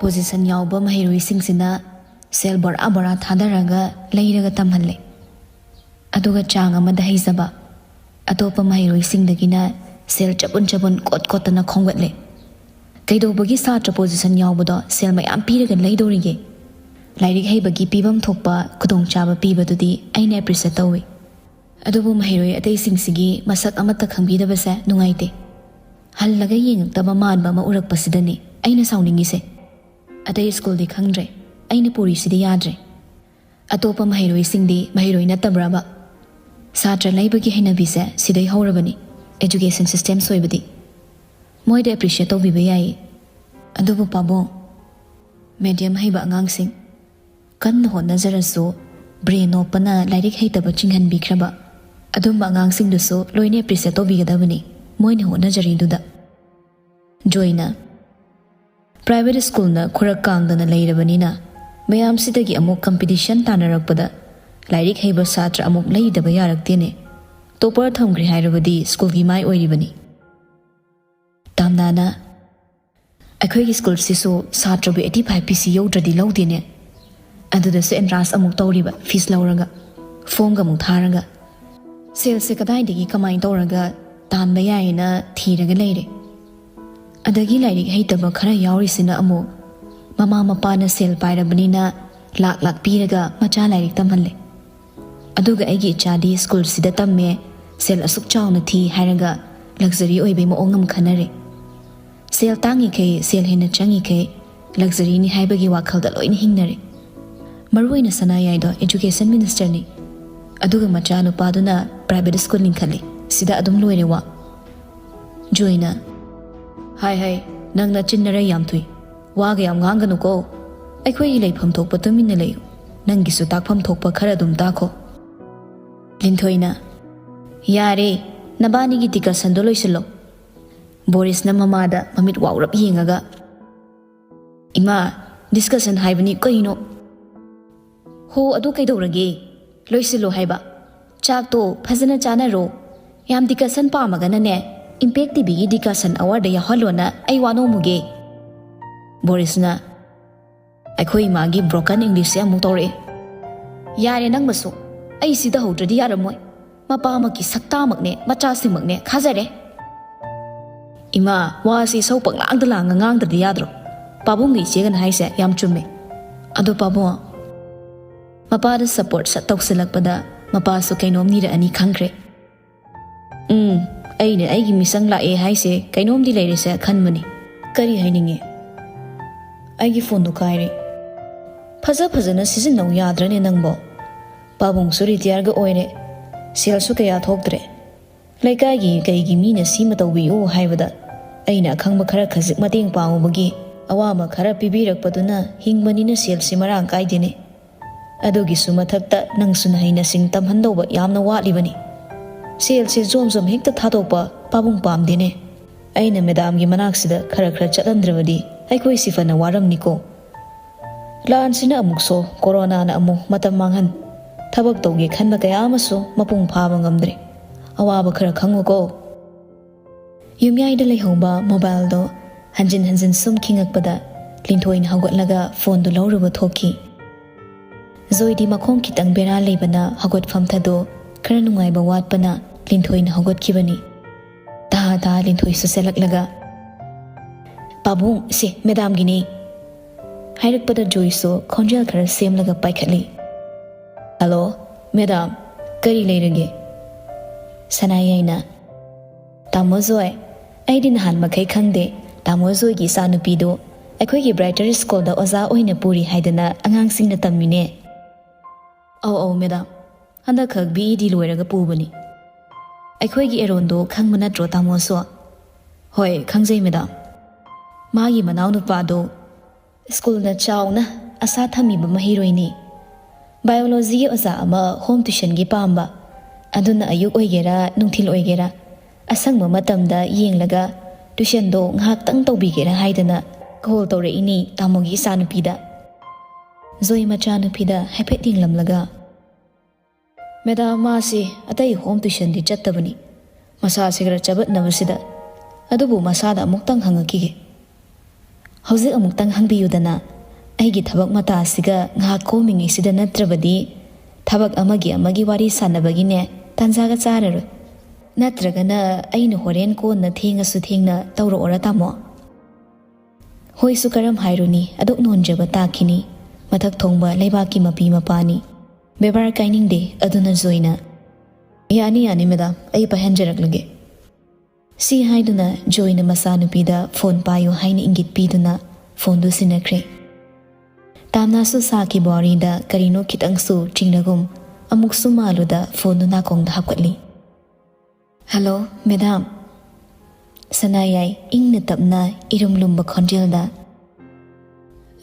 ꯄꯣꯖꯤꯁꯟ ꯌꯥꯎꯕ ꯃꯍꯩꯔꯣꯏꯁꯤꯡꯁꯤꯅ ꯁꯦꯜ ꯕꯣꯔꯥ ꯕꯣꯔꯥ ꯊꯥꯗꯔꯒ ꯂꯩꯔꯒ ꯇꯝꯍꯜꯂꯦ꯫ ꯑꯗꯨꯒ ꯆꯥꯡ ꯑꯃꯗ ꯍꯩꯖꯕ ꯑꯇꯣꯞꯄ ꯃꯍꯩꯔꯣꯏꯁꯤꯡꯗꯒꯤꯅ ꯁꯦꯜ ꯆꯕꯨꯟ ꯆꯕꯨꯟ ꯀꯣꯠ ꯀꯣꯠꯇꯅ ꯈꯣꯝꯒꯠꯂꯦ꯫ ꯀꯩꯗꯧꯕꯒꯤ ꯁꯥꯇ꯭ꯔ ꯄꯣꯖꯤꯁꯟ ꯌꯥꯎꯕꯗꯣ ꯁꯦꯜ ꯃꯌꯥꯝ ꯄꯤꯔꯒ ꯂꯩꯗꯣꯔꯤꯒꯦ? ꯂꯥꯏꯔꯤꯛ ꯍꯩꯕꯒꯤ ꯄꯤꯐꯝ ꯊꯣꯛꯄ ꯈꯨꯗꯣꯡꯆꯥꯕ ꯄꯤꯕꯗꯨꯗꯤ ꯑꯩꯅ ꯑꯦꯄ꯭ꯔꯤꯁꯤꯌꯦꯠ ꯇꯧꯏ꯫ ꯑꯗꯨꯕꯨ ꯃꯍꯩꯔꯣꯏ ꯑꯇꯩꯁꯤꯡꯁꯤꯒꯤ ꯃꯁꯛ ꯑꯃꯠꯇ ꯈꯪꯕꯤꯗꯕꯁꯦ ꯅꯨꯡꯉꯥꯏꯇꯦ꯫ ꯍꯜꯂꯒ ꯌꯦꯡꯉꯛꯇꯕ ꯃꯥꯟꯕ ꯑꯃ ꯎꯔꯛꯄꯁꯤꯗꯅꯤ ꯑꯩꯅ ꯁꯥꯎꯅꯤꯡꯉꯤꯁꯦ꯫ ꯑꯇꯩ ꯁ꯭ꯀꯨꯜꯗꯤ ꯈꯪꯗ꯭ꯔꯦ, ꯑꯩꯅ ꯄꯨꯔꯤꯁꯤꯗꯤ ꯌꯥꯗ꯭ꯔꯦ꯫ ꯑꯇꯣꯞꯄ ꯃꯍꯩꯔꯣꯏꯁꯤꯡꯗꯤ ꯃꯍꯩꯔꯣꯏ ꯅꯠꯇꯕ꯭ꯔꯕ? ꯁꯥꯇ꯭ꯔ ꯂꯩꯕꯒꯤ ꯍꯩꯅꯕꯤꯁꯦ ꯁꯤꯗꯩ ꯍꯧꯔꯕꯅꯤ, ꯑꯦꯖꯨꯀꯦꯁꯟ ꯁꯤꯁꯇꯦꯝ ꯁꯣꯏꯕꯗꯤ꯫ ꯃꯣꯏꯗ ꯑꯦꯄ꯭ꯔꯤꯁꯤꯌꯦꯠ ꯇꯧꯕꯤꯕ ꯌꯥꯏ꯫ ꯑꯗꯨꯕꯨ ꯄꯥꯕꯨꯡ, ꯃꯦꯗꯤꯌꯝ ꯍꯩꯕ ꯑꯉꯥꯡꯁꯤꯡ, ꯀꯟꯅ ꯍꯣꯠꯅꯖꯔꯁꯨ ꯕ꯭ꯔꯦꯟ ꯅꯣꯞꯄꯅ ꯂꯥꯏꯔꯤꯛ ꯍꯩꯇꯕ ꯆꯤꯡꯍꯟꯕꯤꯈ꯭ꯔꯕ ꯑꯗꯨꯝꯕ ꯑꯉꯥꯡꯁꯤꯡꯗꯨꯁꯨ ꯂꯣꯏꯅ ꯑꯦꯄ꯭ꯔꯤꯁꯤꯌꯦꯠ ꯇꯧꯕꯤꯒꯗꯕꯅꯤ, ꯃꯣꯏꯅ ꯍꯣꯠꯅꯖꯔꯤꯗꯨꯗ꯫ ꯖꯣꯏꯅ, ꯄ꯭ꯔꯥꯏꯚꯦꯠ ꯁ꯭ꯀꯨꯜꯅ ꯈꯨꯔꯛ ꯀꯥꯡꯗꯅ ꯂꯩꯔꯕꯅꯤꯅ ꯃꯌꯥꯝꯁꯤꯗꯒꯤ ꯑꯃꯨꯛ ꯀꯝꯄꯤꯇꯤꯁꯟ ꯇꯥꯟꯅꯔꯛꯄꯗ ꯂꯥꯏꯔꯤꯛ ꯍꯩꯕ ꯁꯥꯇ꯭ꯔ ꯑꯃꯨꯛ ꯂꯩꯗꯕ ꯌꯥꯔꯛꯇꯦꯅꯦ꯫ ꯇꯣꯄꯔ ꯊꯝꯈ꯭ꯔꯦ ꯍꯥꯏꯔꯕꯗꯤ ꯁ꯭ꯀꯨꯜꯒꯤ ꯃꯥꯏ ꯑꯣꯏꯔꯤꯕꯅꯤ꯫ ꯇꯥꯝꯅꯥꯅ, ꯑꯩꯈꯣꯏꯒꯤ ꯁ꯭ꯀꯨꯜꯁꯤꯁꯨ ꯁꯥꯇ꯭ꯔꯕꯨ eighty five P C ꯌꯧꯗ꯭ꯔꯗꯤ ꯂꯧꯗꯦꯅꯦ꯫ ꯑꯗꯨꯗꯁꯨ ꯑꯦꯟꯇ꯭ꯔꯥꯟꯁ ꯑꯃꯨꯛ ꯇꯧꯔꯤꯕ, ꯐꯤꯁ ꯂꯧꯔꯒ, ꯐꯣꯝꯒ ꯑꯃꯨꯛ ꯊꯥꯔꯒ꯫ ꯁꯦꯜꯁꯦ ꯀꯗꯥꯏꯗꯒꯤ ꯀꯃꯥꯏꯅ ꯇꯧꯔꯒ ꯇꯥꯟꯕ ꯌꯥꯏꯌꯦꯅ ꯊꯤꯔꯒ ꯂꯩꯔꯦ꯫ ꯑꯗꯒꯤ ꯂꯥꯏꯔꯤꯛ ꯍꯩꯇꯕ ꯈꯔ ꯌꯥꯎꯔꯤꯁꯤꯅ ꯑꯃꯨꯛ ꯃꯃꯥ ꯃꯄꯥꯅ ꯁꯦꯜ ꯄꯥꯏꯔꯕꯅꯤꯅ ꯂꯥꯛ ꯂꯥꯛ ꯄꯤꯔꯒ ꯃꯆꯥ ꯂꯥꯏꯔꯤꯛ ꯇꯝꯍꯜꯂꯦ꯫ ꯑꯗꯨꯒ ꯑꯩꯒꯤ ꯏꯆꯥꯗꯤ ꯁ꯭ꯀꯨꯜꯁꯤꯗ ꯇꯝꯃꯦ, ꯁꯦꯜ ꯑꯁꯨꯛ ꯆꯥꯎꯅ ꯊꯤ ꯍꯥꯏꯔꯒ ꯂꯛꯖꯔꯤ ꯑꯣꯏꯕꯩ ꯃꯑꯣꯡ ꯑꯃ ꯈꯟꯅꯔꯦ꯫ ꯁꯦꯜ ꯇꯥꯡꯉꯤꯈꯩ, ꯁꯦꯜ ꯍꯦꯟꯅ ꯆꯪꯉꯤꯈꯩ ꯂꯛꯖꯔꯤꯅꯤ ꯍꯥꯏꯕꯒꯤ ꯋꯥꯈꯜꯗ ꯂꯣꯏꯅ ꯍꯤꯡꯅꯔꯦ꯫ ꯃꯔꯨꯑꯣꯏꯅ ꯁꯅꯥꯌꯥꯏꯗꯣ ꯑꯦꯖꯨꯀꯦꯁꯟ ꯃꯤꯅꯤꯁꯇꯔꯅꯤ꯫ ꯑꯗꯨꯒ ꯃꯆꯥꯅꯨꯄꯥꯗꯨꯅ ꯄ꯭ꯔꯥꯏꯚꯦꯠ ꯁ꯭ꯀꯨꯜ ꯂꯤꯡꯈꯠꯂꯤ꯫ ꯁꯤꯗ ꯑꯗꯨꯝ ꯂꯣꯏꯔꯦ ꯋꯥ꯫ ꯖꯣꯏꯅ, ꯍꯥꯏ ꯍꯥꯏ, ꯅꯪ ꯅꯆꯤꯟ ꯅꯔꯩ ꯌꯥꯝ ꯊꯨꯏ꯫ ꯋꯥꯒ ꯌꯥꯝ ꯉꯥꯡꯒꯅꯨꯀꯣ꯫ ꯑꯩꯈꯣꯏꯒꯤ ꯂꯩꯐꯝ ꯊꯣꯛꯄ ꯇꯨꯃꯤꯟꯅ ꯂꯩꯌꯨ꯫ ꯅꯪꯒꯤꯁꯨ ꯇꯥꯛꯐꯝ ꯊꯣꯛꯄ ꯈꯔ ꯑꯗꯨꯝ ꯇꯥꯈꯣ꯫ ꯂꯤꯟꯊꯣꯏꯅ, ꯌꯥꯔꯦ, ꯅꯕꯥꯅꯤꯒꯤ ꯗꯤꯀꯁꯟꯗꯣ ꯂꯣꯏꯁꯤꯜꯂꯣ꯫ ꯕꯣꯔꯤꯁꯅ ꯃꯃꯥꯗ ꯃꯃꯤꯠ ꯋꯥꯎꯔꯞ ꯌꯦꯡꯉꯒ, ꯏꯃꯥ, ꯗꯤꯁꯀꯁꯟ ꯍꯥꯏꯕꯅꯤ ꯀꯩꯅꯣ? ꯍꯣ, ꯑꯗꯨ ꯀꯩꯗꯧꯔꯒꯦ? ꯂꯣꯏꯁꯤꯜꯂꯣ ꯍꯥꯏꯕ꯫ ꯆꯥꯛꯇꯣ ꯐꯖꯅ ꯆꯥꯅꯔꯣ꯫ ꯌꯥꯝ ꯗꯤꯀꯁꯟ ꯄꯥꯝꯃꯒꯅꯅꯦ, ꯏꯝꯄꯦꯛ ꯇꯤꯚꯤꯒꯤ ꯗꯤꯀꯁꯟ ꯑꯋꯥꯔꯗ ꯌꯥꯎꯍꯜꯂꯣꯅ ꯑꯩ ꯋꯥ ꯅꯣꯝꯃꯨꯒꯦ꯫ ꯕꯣꯔꯤꯁꯅ, ꯑꯩꯈꯣꯏ ꯏꯃꯥꯒꯤ broken Englishꯁꯦ ꯑꯃꯨꯛ ꯇꯧꯔꯛꯑꯦ꯫ "ꯌꯥꯔꯦ ꯅꯪꯃꯁꯨ, ꯑꯩ ꯁꯤꯗ ꯍꯧꯗ꯭ꯔꯗꯤ ꯌꯥꯔꯝꯃꯣꯏ꯫ ꯃꯄꯥꯃꯛꯀꯤ ꯁꯛꯇꯥꯃꯛꯅꯦ, ꯃꯆꯥꯁꯤꯡꯃꯛꯅꯦ, ꯈꯥꯖꯔꯦ꯫" "ꯏꯃꯥ, ꯋꯥꯁꯤ ꯏꯁꯧ ꯄꯪꯂꯥꯡꯗ ꯂꯥꯡꯉ ꯉꯥꯡꯗ꯭ꯔꯗꯤ ꯌꯥꯗ꯭ꯔꯣ? ꯄꯥꯕꯨꯡꯒ ꯏꯆꯦꯒꯅ ꯍꯥꯏꯁꯦ ꯌꯥꯝ ꯆꯨꯝꯃꯦ꯫ ꯑꯗꯣ ꯄꯥꯕꯨꯡ," ꯃꯄꯥꯗ support ꯁꯠ ꯇꯧꯁꯤꯜꯂꯛꯄꯗ ꯃꯄꯥꯁꯨ ꯀꯩꯅꯣꯝ ꯅꯤꯔꯛꯑꯅꯤ ꯈꯪꯈ꯭ꯔꯦ꯫ "ꯎꯝ, ꯑꯩꯅ ꯑꯩꯒꯤ ꯃꯤꯆꯪ ꯂꯥꯛꯑꯦ ꯍꯥꯏꯁꯦ ꯀꯩꯅꯣꯝꯗꯤ ꯂꯩꯔꯦꯁꯦ ꯈꯟꯕꯅꯤ꯫ ꯀꯔꯤ ꯍꯥꯏꯅꯤꯡꯉꯤ?" "ꯑꯩꯒꯤ phoneꯗꯣ ꯀꯥꯏꯔꯦ꯫" "ꯐꯖ ꯐꯖꯅ ꯁꯤꯖꯤꯟꯅꯧ ꯌꯥꯗ꯭ꯔꯅꯦ ꯅꯪꯕꯣ? ꯄꯥꯕꯨꯡꯁꯨ retireꯒ ꯑꯣꯏꯔꯦ, ꯁꯦꯜꯁꯨ ꯀꯌꯥ ꯊꯣꯛꯇ꯭ꯔꯦ꯫ ꯂꯩꯀꯥꯏꯒꯤ ꯀꯩꯒꯤ ꯃꯤꯅ ꯁꯤꯃ ꯇꯧꯕꯤꯌꯨ ꯍꯥꯏꯕꯗ ꯑꯩꯅ ꯑꯈꯪꯕ ꯈꯔ ꯈꯖꯤꯛ ꯃꯇꯦꯡ ꯄꯥꯡꯉꯨꯕꯒꯤ ꯑꯋꯥꯕ ꯈꯔ ꯄꯤꯕꯤꯔꯛꯄꯗꯨꯅ ꯍꯤꯡꯕꯅꯤꯅ ꯁꯦꯜꯁꯤ ꯃꯔꯥꯡ ꯀꯥꯏꯗꯦꯅꯦ꯫ ꯑꯗꯨꯒꯤꯁꯨ ꯃꯊꯛꯇ ꯅꯪꯁꯨ ꯅꯍꯩ ꯅꯁꯤꯡ ꯇꯝꯍꯟꯗꯧꯕ ꯌꯥꯝꯅ ꯋꯥꯠꯂꯤꯕꯅꯤ꯫ ꯁꯦꯜꯁꯦ ꯖꯣꯝ ꯖꯣꯝ ꯍꯦꯛꯇ ꯊꯥꯗꯣꯛꯄ ꯄꯥꯕꯨꯡ ꯄꯥꯝꯗꯦꯅꯦ꯫ ꯑꯩꯅ ꯃꯦꯗꯥꯝꯒꯤ ꯃꯅꯥꯛꯁꯤꯗ ꯈꯔ ꯈꯔ ꯆꯠꯍꯟꯗ꯭ꯔꯕꯗꯤ ꯑꯩꯈꯣꯏꯁꯤ ꯐꯅ ꯋꯥꯔꯝꯅꯤꯀꯣ꯫ ꯂꯥꯟꯁꯤꯅ ꯑꯃꯨꯛ ꯁꯣ, ꯀꯣꯔꯣꯅꯥꯅ ꯑꯃꯨꯛ ꯃꯇꯝ ꯃꯥꯡꯍꯟ, ꯊꯕꯛ ꯇꯧꯒꯦ ꯈꯟꯕ ꯀꯌꯥ ꯑꯃꯁꯨ ꯃꯄꯨꯡ ꯐꯥꯕ ꯉꯝꯗ꯭ꯔꯦ꯫ ꯑꯋꯥꯕ ꯈꯔ ꯈꯪꯉꯨꯀꯣ꯫" ꯌꯨꯝꯌꯥꯏꯗ ꯂꯩꯍꯧꯕ mobileꯗꯣ ꯍꯟꯖꯤꯟ ꯍꯟꯖꯤꯟ ꯁꯨꯝ ꯈꯤꯡꯉꯛꯄꯗ ꯂꯤꯟꯊꯣꯏꯅ ꯍꯧꯒꯠꯂꯒ phoneꯗꯨ ꯂꯧꯔꯨꯕ ꯊꯣꯛꯈꯤ꯫ ꯖꯣꯏꯗꯤ ꯃꯈꯣꯡ ꯈꯤꯇꯪ ꯕꯦꯔꯥ ꯂꯩꯕꯅ ꯍꯧꯒꯠꯐꯝ ꯊꯥꯗꯣ ꯈꯔ ꯅꯨꯡꯉꯥꯏꯕ ꯋꯥꯠꯄꯅ ꯂꯤꯟꯊꯣꯏꯅ ꯍꯧꯒꯠꯈꯤꯕꯅꯤ꯫ ꯇꯥ ꯇꯥ ꯂꯤꯟꯊꯣꯏꯁꯨ ꯆꯦꯜꯂꯛꯂꯒ, "ꯄꯥꯕꯨꯡ, ꯁꯦ ꯃꯦꯗꯥꯝꯒꯤꯅꯦ," ꯍꯥꯏꯔꯛꯄꯗ ꯖꯣꯏꯁꯨ ꯈꯣꯟꯖꯦꯜ ꯈꯔ ꯁꯦꯝꯂꯒ ꯄꯥꯏꯈꯠꯂꯤ꯫ "ꯍꯜꯂꯣ, ꯃꯦꯗꯥꯝ, ꯀꯔꯤ ꯂꯩꯔꯒꯦ?" ꯁꯅꯥꯌꯥꯏꯅ, "ꯇꯥꯃꯣ ꯖꯣꯏ, ꯑꯩꯗꯤ ꯅꯍꯥꯟ ꯃꯈꯩ ꯈꯪꯗꯦ꯫ ꯇꯥꯃꯣ ꯖꯣꯏꯒꯤ ꯏꯆꯥꯅꯨꯄꯤꯗꯨ ꯑꯩꯈꯣꯏꯒꯤ Brighter Schoolꯗ ꯑꯣꯖꯥ ꯑꯣꯏꯅ ꯄꯨꯔꯤ ꯍꯥꯏꯗꯅ ꯑꯉꯥꯡꯁꯤꯡꯅ ꯇꯝꯃꯤꯅꯦ꯫" "ꯑꯧ ꯑꯧ ꯃꯦꯗꯥꯝ, ꯍꯟꯗꯛꯈꯛ B E D ꯂꯣꯏꯔꯒ ꯄꯨꯕꯅꯤ꯫" "ꯑꯩꯈꯣꯏꯒꯤ ꯑꯦꯔꯣꯟꯗꯣ ꯈꯪꯕ ꯅꯠꯇ꯭ꯔꯣ ꯇꯥꯃꯣꯁꯨ?" "ꯍꯣꯏ, ꯈꯪꯖꯩ ꯃꯦꯗꯥꯝ꯫ ꯃꯥꯒꯤ ꯃꯅꯥꯎꯅꯨꯄꯥꯗꯣ ꯁ꯭ꯀꯨꯜꯅ ꯆꯥꯎꯅ ꯑꯁꯥ ꯊꯝꯃꯤꯕ ꯃꯍꯩꯔꯣꯏꯅꯤ꯫ Biologyꯒꯤ ꯑꯣꯖꯥ ꯑꯃ home tuitionꯒꯤ ꯄꯥꯝꯕ꯫ ꯑꯗꯨꯅ ꯑꯌꯨꯛ ꯑꯣꯏꯒꯦꯔꯥ, ꯅꯨꯡꯊꯤꯜ ꯑꯣꯏꯒꯦꯔꯥ, ꯑꯁꯪꯕ ꯃꯇꯝꯗ ꯌꯦꯡꯂꯒ tuitionꯗꯣ ꯉꯥꯏꯍꯥꯛꯇꯪ ꯇꯧꯕꯤꯒꯦꯔꯥ ꯍꯥꯏꯗꯅ call ꯇꯧꯔꯛꯏꯅꯤ ꯇꯥꯃꯣꯒꯤ ꯏꯆꯥꯅꯨꯄꯤꯗ꯫" ꯖꯣꯏ ꯃꯆꯥꯅꯨꯄꯤꯗ ꯍꯥꯏꯐꯦꯠ ꯌꯦꯡꯂꯝꯂꯒ, "ꯃꯦꯗꯥꯝ, ꯃꯥꯁꯤ ꯑꯇꯩ home tuitionꯗꯤ ꯆꯠꯇꯕꯅꯤ꯫ ꯃꯁꯥꯁꯤ ꯈꯔ ꯆꯕꯠꯅꯕꯁꯤꯗ꯫ ꯑꯗꯨꯕꯨ ꯃꯁꯥꯗ ꯑꯃꯨꯛꯇꯪ ꯍꯪꯉꯛꯈꯤꯒꯦ꯫ ꯍꯧꯖꯤꯛ ꯑꯃꯨꯛꯇꯪ ꯍꯪꯕꯤꯌꯨꯗꯅ, ꯑꯩꯒꯤ ꯊꯕꯛ ꯃꯇꯥꯁꯤꯒ ꯉꯥꯏꯍꯥꯛ ꯀꯣꯝꯃꯤꯉꯩꯁꯤꯗ ꯅꯠꯇ꯭ꯔꯕꯗꯤ ꯊꯕꯛ ꯑꯃꯒꯤ ꯑꯃꯒꯤ ꯋꯥꯔꯤ ꯁꯥꯟꯅꯕꯒꯤꯅꯦ ꯇꯥꯟꯖꯥꯒ ꯆꯥꯔꯔꯣꯏ꯫ ꯅꯠꯇ꯭ꯔꯒꯅ ꯑꯩꯅ ꯍꯣꯔꯦꯟ ꯀꯣꯟꯅ ꯊꯦꯡꯉꯁꯨ ꯊꯦꯡꯅ ꯇꯧꯔꯛꯑꯣꯔꯥ ꯇꯥꯃꯣ? ꯍꯣꯏꯁꯨ ꯀꯔꯝ ꯍꯥꯏꯔꯨꯅꯤ, ꯑꯗꯨꯛ ꯅꯣꯟꯖꯕ ꯇꯥꯈꯤꯅꯤ꯫ ꯃꯊꯛ ꯊꯣꯡꯕ ꯂꯩꯕꯥꯛꯀꯤ ꯃꯄꯤ ꯃꯄꯥꯅꯤ꯫ ꯕꯦꯕꯥꯔ ꯀꯥꯏꯅꯤꯡꯗꯦ, ꯑꯗꯨꯅ ꯖꯣꯏꯅ, "ꯌꯥꯅꯤ, ꯌꯥꯅꯤ ꯃꯦꯗꯥꯝ, ꯑꯩ ꯄꯥꯏꯍꯟꯖꯔꯛꯂꯒꯦ"꯫ ꯁꯤ ꯍꯥꯏꯗꯨꯅ ꯖꯣꯏꯅ ꯃꯆꯥꯅꯨꯄꯤꯗ ꯐꯣꯟ ꯄꯥꯏꯌꯨ ꯍꯥꯏꯅ ꯏꯪꯒꯤꯠ ꯄꯤꯗꯨꯅ ꯐꯣꯟꯗꯨ ꯁꯤꯟꯅꯈ꯭ꯔꯦ꯫ ꯇꯥꯝꯅꯥꯁꯨ ꯁꯥꯈꯤꯕ ꯋꯥꯔꯤꯗ ꯀꯔꯤꯅꯣ ꯈꯤꯇꯪꯁꯨ ꯆꯤꯡꯅꯒꯨꯝ ꯑꯃꯨꯛꯁꯨ ꯃꯥꯜꯂꯨꯗ ꯐꯣꯟꯗꯨ ꯅꯥꯀꯣꯡꯗ ꯍꯥꯞꯀꯠꯂꯤ꯫ "Hello, madam". ꯁꯅꯥꯌꯥꯏ ꯏꯪꯅ ꯇꯞꯅ ꯏꯔꯨꯝ ꯂꯨꯝꯕ ꯈꯣꯟꯖꯦꯜꯗ,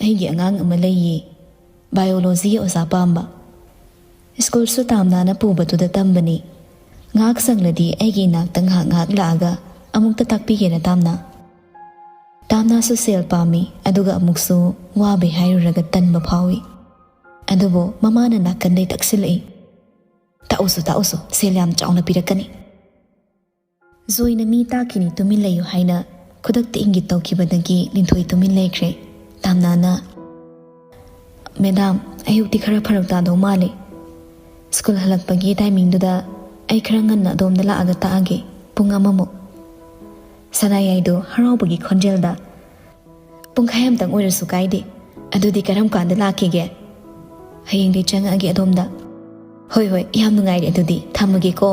"ꯑꯩꯒꯤ ꯑꯉꯥꯡ ꯑꯃ ꯂꯩꯌꯦ, ꯕꯥꯏꯑꯣꯂꯣꯖꯤꯒꯤ ꯑꯣꯖꯥ ꯄꯥꯝꯕ꯫ ꯁ꯭ꯀꯨꯜꯁꯨ ꯇꯥꯝꯅꯥꯅ ꯄꯨꯕꯗꯨꯗ ꯇꯝꯕꯅꯤ꯫ ꯉꯥꯏꯍꯥꯛ ꯁꯪꯂꯗꯤ ꯑꯩꯒꯤ ꯏꯅꯥꯛꯇ ꯉꯥꯏꯍꯥꯛ ꯉꯥꯏꯍꯥꯛ ꯂꯥꯛꯑꯒ ꯑꯃꯨꯛꯇ ꯇꯥꯛꯄꯤꯒꯦꯔꯥ ꯇꯥꯝꯅꯥ?" ꯇꯥꯝꯅꯥꯁꯨ ꯁꯦꯜ ꯄꯥꯝꯃꯤ, ꯑꯗꯨꯒ ꯑꯃꯨꯛꯁꯨ ꯋꯥꯕꯩ ꯍꯥꯏꯔꯨꯔꯒ ꯇꯟꯕ ꯐꯥꯎꯏ꯫ ꯑꯗꯨꯕꯨ ꯃꯃꯥꯅ ꯅꯥꯀꯟꯗꯩ ꯇꯛꯁꯤꯜꯂꯛꯏ꯫ "ꯇꯥꯛꯎꯁꯨ, ꯇꯥꯛꯎꯁꯨ, ꯁꯦꯜ ꯌꯥꯝ ꯆꯥꯎꯅ ꯄꯤꯔꯛꯀꯅꯤ"꯫ ꯖꯣꯏꯅ ꯃꯤ ꯇꯥꯛꯈꯤꯅꯤ, ꯇꯨꯃꯤꯟ ꯂꯩꯌꯨ ꯍꯥꯏꯅ ꯈꯨꯗꯛꯇ ꯏꯪꯒꯤꯠ ꯇꯧꯈꯤꯕꯗꯒꯤ ꯂꯤꯟꯊꯣꯏ ꯇꯨꯃꯤꯟ ꯂꯩꯈ꯭ꯔꯦ꯫ ꯇꯥꯝꯅꯥꯅ, "ꯃꯦꯗꯥꯝ, ꯑꯌꯨꯛꯇꯤ ꯈꯔ ꯐꯔꯛ ꯇꯥꯗꯧ ꯃꯥꯜꯂꯦ꯫ ꯁ꯭ꯀꯨꯜ ꯍꯜꯂꯛꯄꯒꯤ ꯇꯥꯏꯃꯤꯡꯗꯨꯗ ꯑꯩ ꯈꯔ ꯉꯟꯅ ꯑꯗꯣꯝꯗ ꯂꯥꯛꯑꯒ ꯇꯥꯛꯑꯒꯦ, ꯄꯨꯡ ꯑꯃꯃꯨꯛ"꯫ ꯁꯅꯥꯌꯥꯏꯗꯣ ꯍꯔꯥꯎꯕꯒꯤ ꯈꯣꯟꯖꯦꯜꯗ, "ꯄꯨꯡꯈꯥꯏ ꯑꯃꯇꯪ ꯑꯣꯏꯔꯁꯨ ꯀꯥꯏꯗꯦ꯫ ꯑꯗꯨꯗꯤ ꯀꯔꯝ ꯀꯥꯟꯗ ꯂꯥꯛꯈꯤꯒꯦ?" "ꯍꯌꯦꯡꯗꯤ ꯆꯪꯉꯛꯑꯒꯦ ꯑꯗꯣꯝꯗ"꯫ "ꯍꯣꯏ, ꯍꯣꯏ, ꯌꯥꯝ ꯅꯨꯡꯉꯥꯏꯔꯦ, ꯑꯗꯨꯗꯤ ꯊꯝꯃꯒꯦꯀꯣ"꯫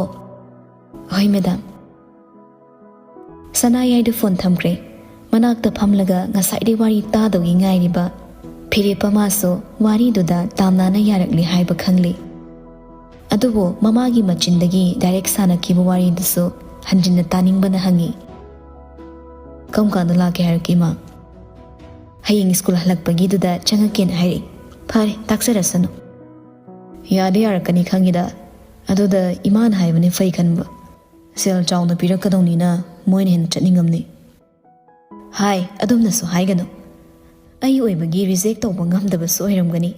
"ꯍꯣꯏ, ꯃꯦꯗꯥꯝ"꯫ ꯁꯅꯥꯌꯥꯏꯗꯨ ꯐꯣꯟ ꯊꯝꯈ꯭ꯔꯦ꯫ ꯃꯅꯥꯛꯇ ꯐꯝꯂꯒ ꯉꯁꯥꯏꯗꯩ ꯋꯥꯔꯤ ꯇꯥꯗꯧꯒꯤ ꯉꯥꯏꯔꯤꯕ ꯐꯤꯔꯦꯞꯄ ꯃꯥꯁꯨ ꯋꯥꯔꯤꯗꯨꯗ ꯇꯥꯝꯅꯥꯅ ꯌꯥꯔꯛꯂꯦ ꯍꯥꯏꯕ ꯈꯪꯂꯦ꯫ ꯑꯗꯨꯕꯨ ꯃꯃꯥꯒꯤ ꯃꯆꯤꯟꯗꯒꯤ ꯗꯥꯏꯔꯦꯛ ꯁꯥꯟꯅꯈꯤꯕ ꯋꯥꯔꯤꯗꯨꯁꯨ ꯍꯟꯖꯤꯟꯅ ꯇꯥꯅꯤꯡꯕꯅ ꯍꯪꯉꯤ꯫ "ꯀꯔꯝ ꯀꯥꯟꯗ ꯂꯥꯛꯀꯦ ꯍꯥꯏꯔꯛꯀꯦ, ꯏꯃꯥ?" "ꯍꯌꯦꯡ ꯁ꯭ꯀꯨꯜ ꯍꯜꯂꯛꯄꯒꯤꯗꯨꯗ ꯆꯪꯉꯛꯀꯦꯅ ꯍꯥꯏꯔꯛꯏ"꯫ "ꯐꯔꯦ, ꯇꯥꯛꯆꯔꯁꯅꯨ"꯫ "ꯌꯥꯗꯤ ꯌꯥꯔꯛꯀꯅꯤ ꯈꯪꯉꯤꯗ, ꯑꯗꯨꯗ ꯏꯃꯥꯅ ꯍꯥꯏꯕꯅꯤ ꯐꯩ ꯈꯟꯕ꯫ ꯁꯦꯜ ꯆꯥꯎꯅ ꯄꯤꯔꯛꯀꯗꯧꯅꯤꯅ ꯃꯣꯏꯅ ꯍꯦꯟꯅ ꯆꯠꯅꯤꯡꯉꯝꯅꯤ"꯫ "ꯍꯥꯏ, ꯑꯗꯨꯝꯅꯁꯨ ꯍꯥꯏꯒꯅꯨ꯫ ꯑꯩ ꯑꯣꯏꯕꯒꯤ ꯔꯤꯖꯦꯛ ꯇꯧꯕ ꯉꯝꯗꯕꯁꯨ ꯑꯣꯏꯔꯝꯒꯅꯤ꯫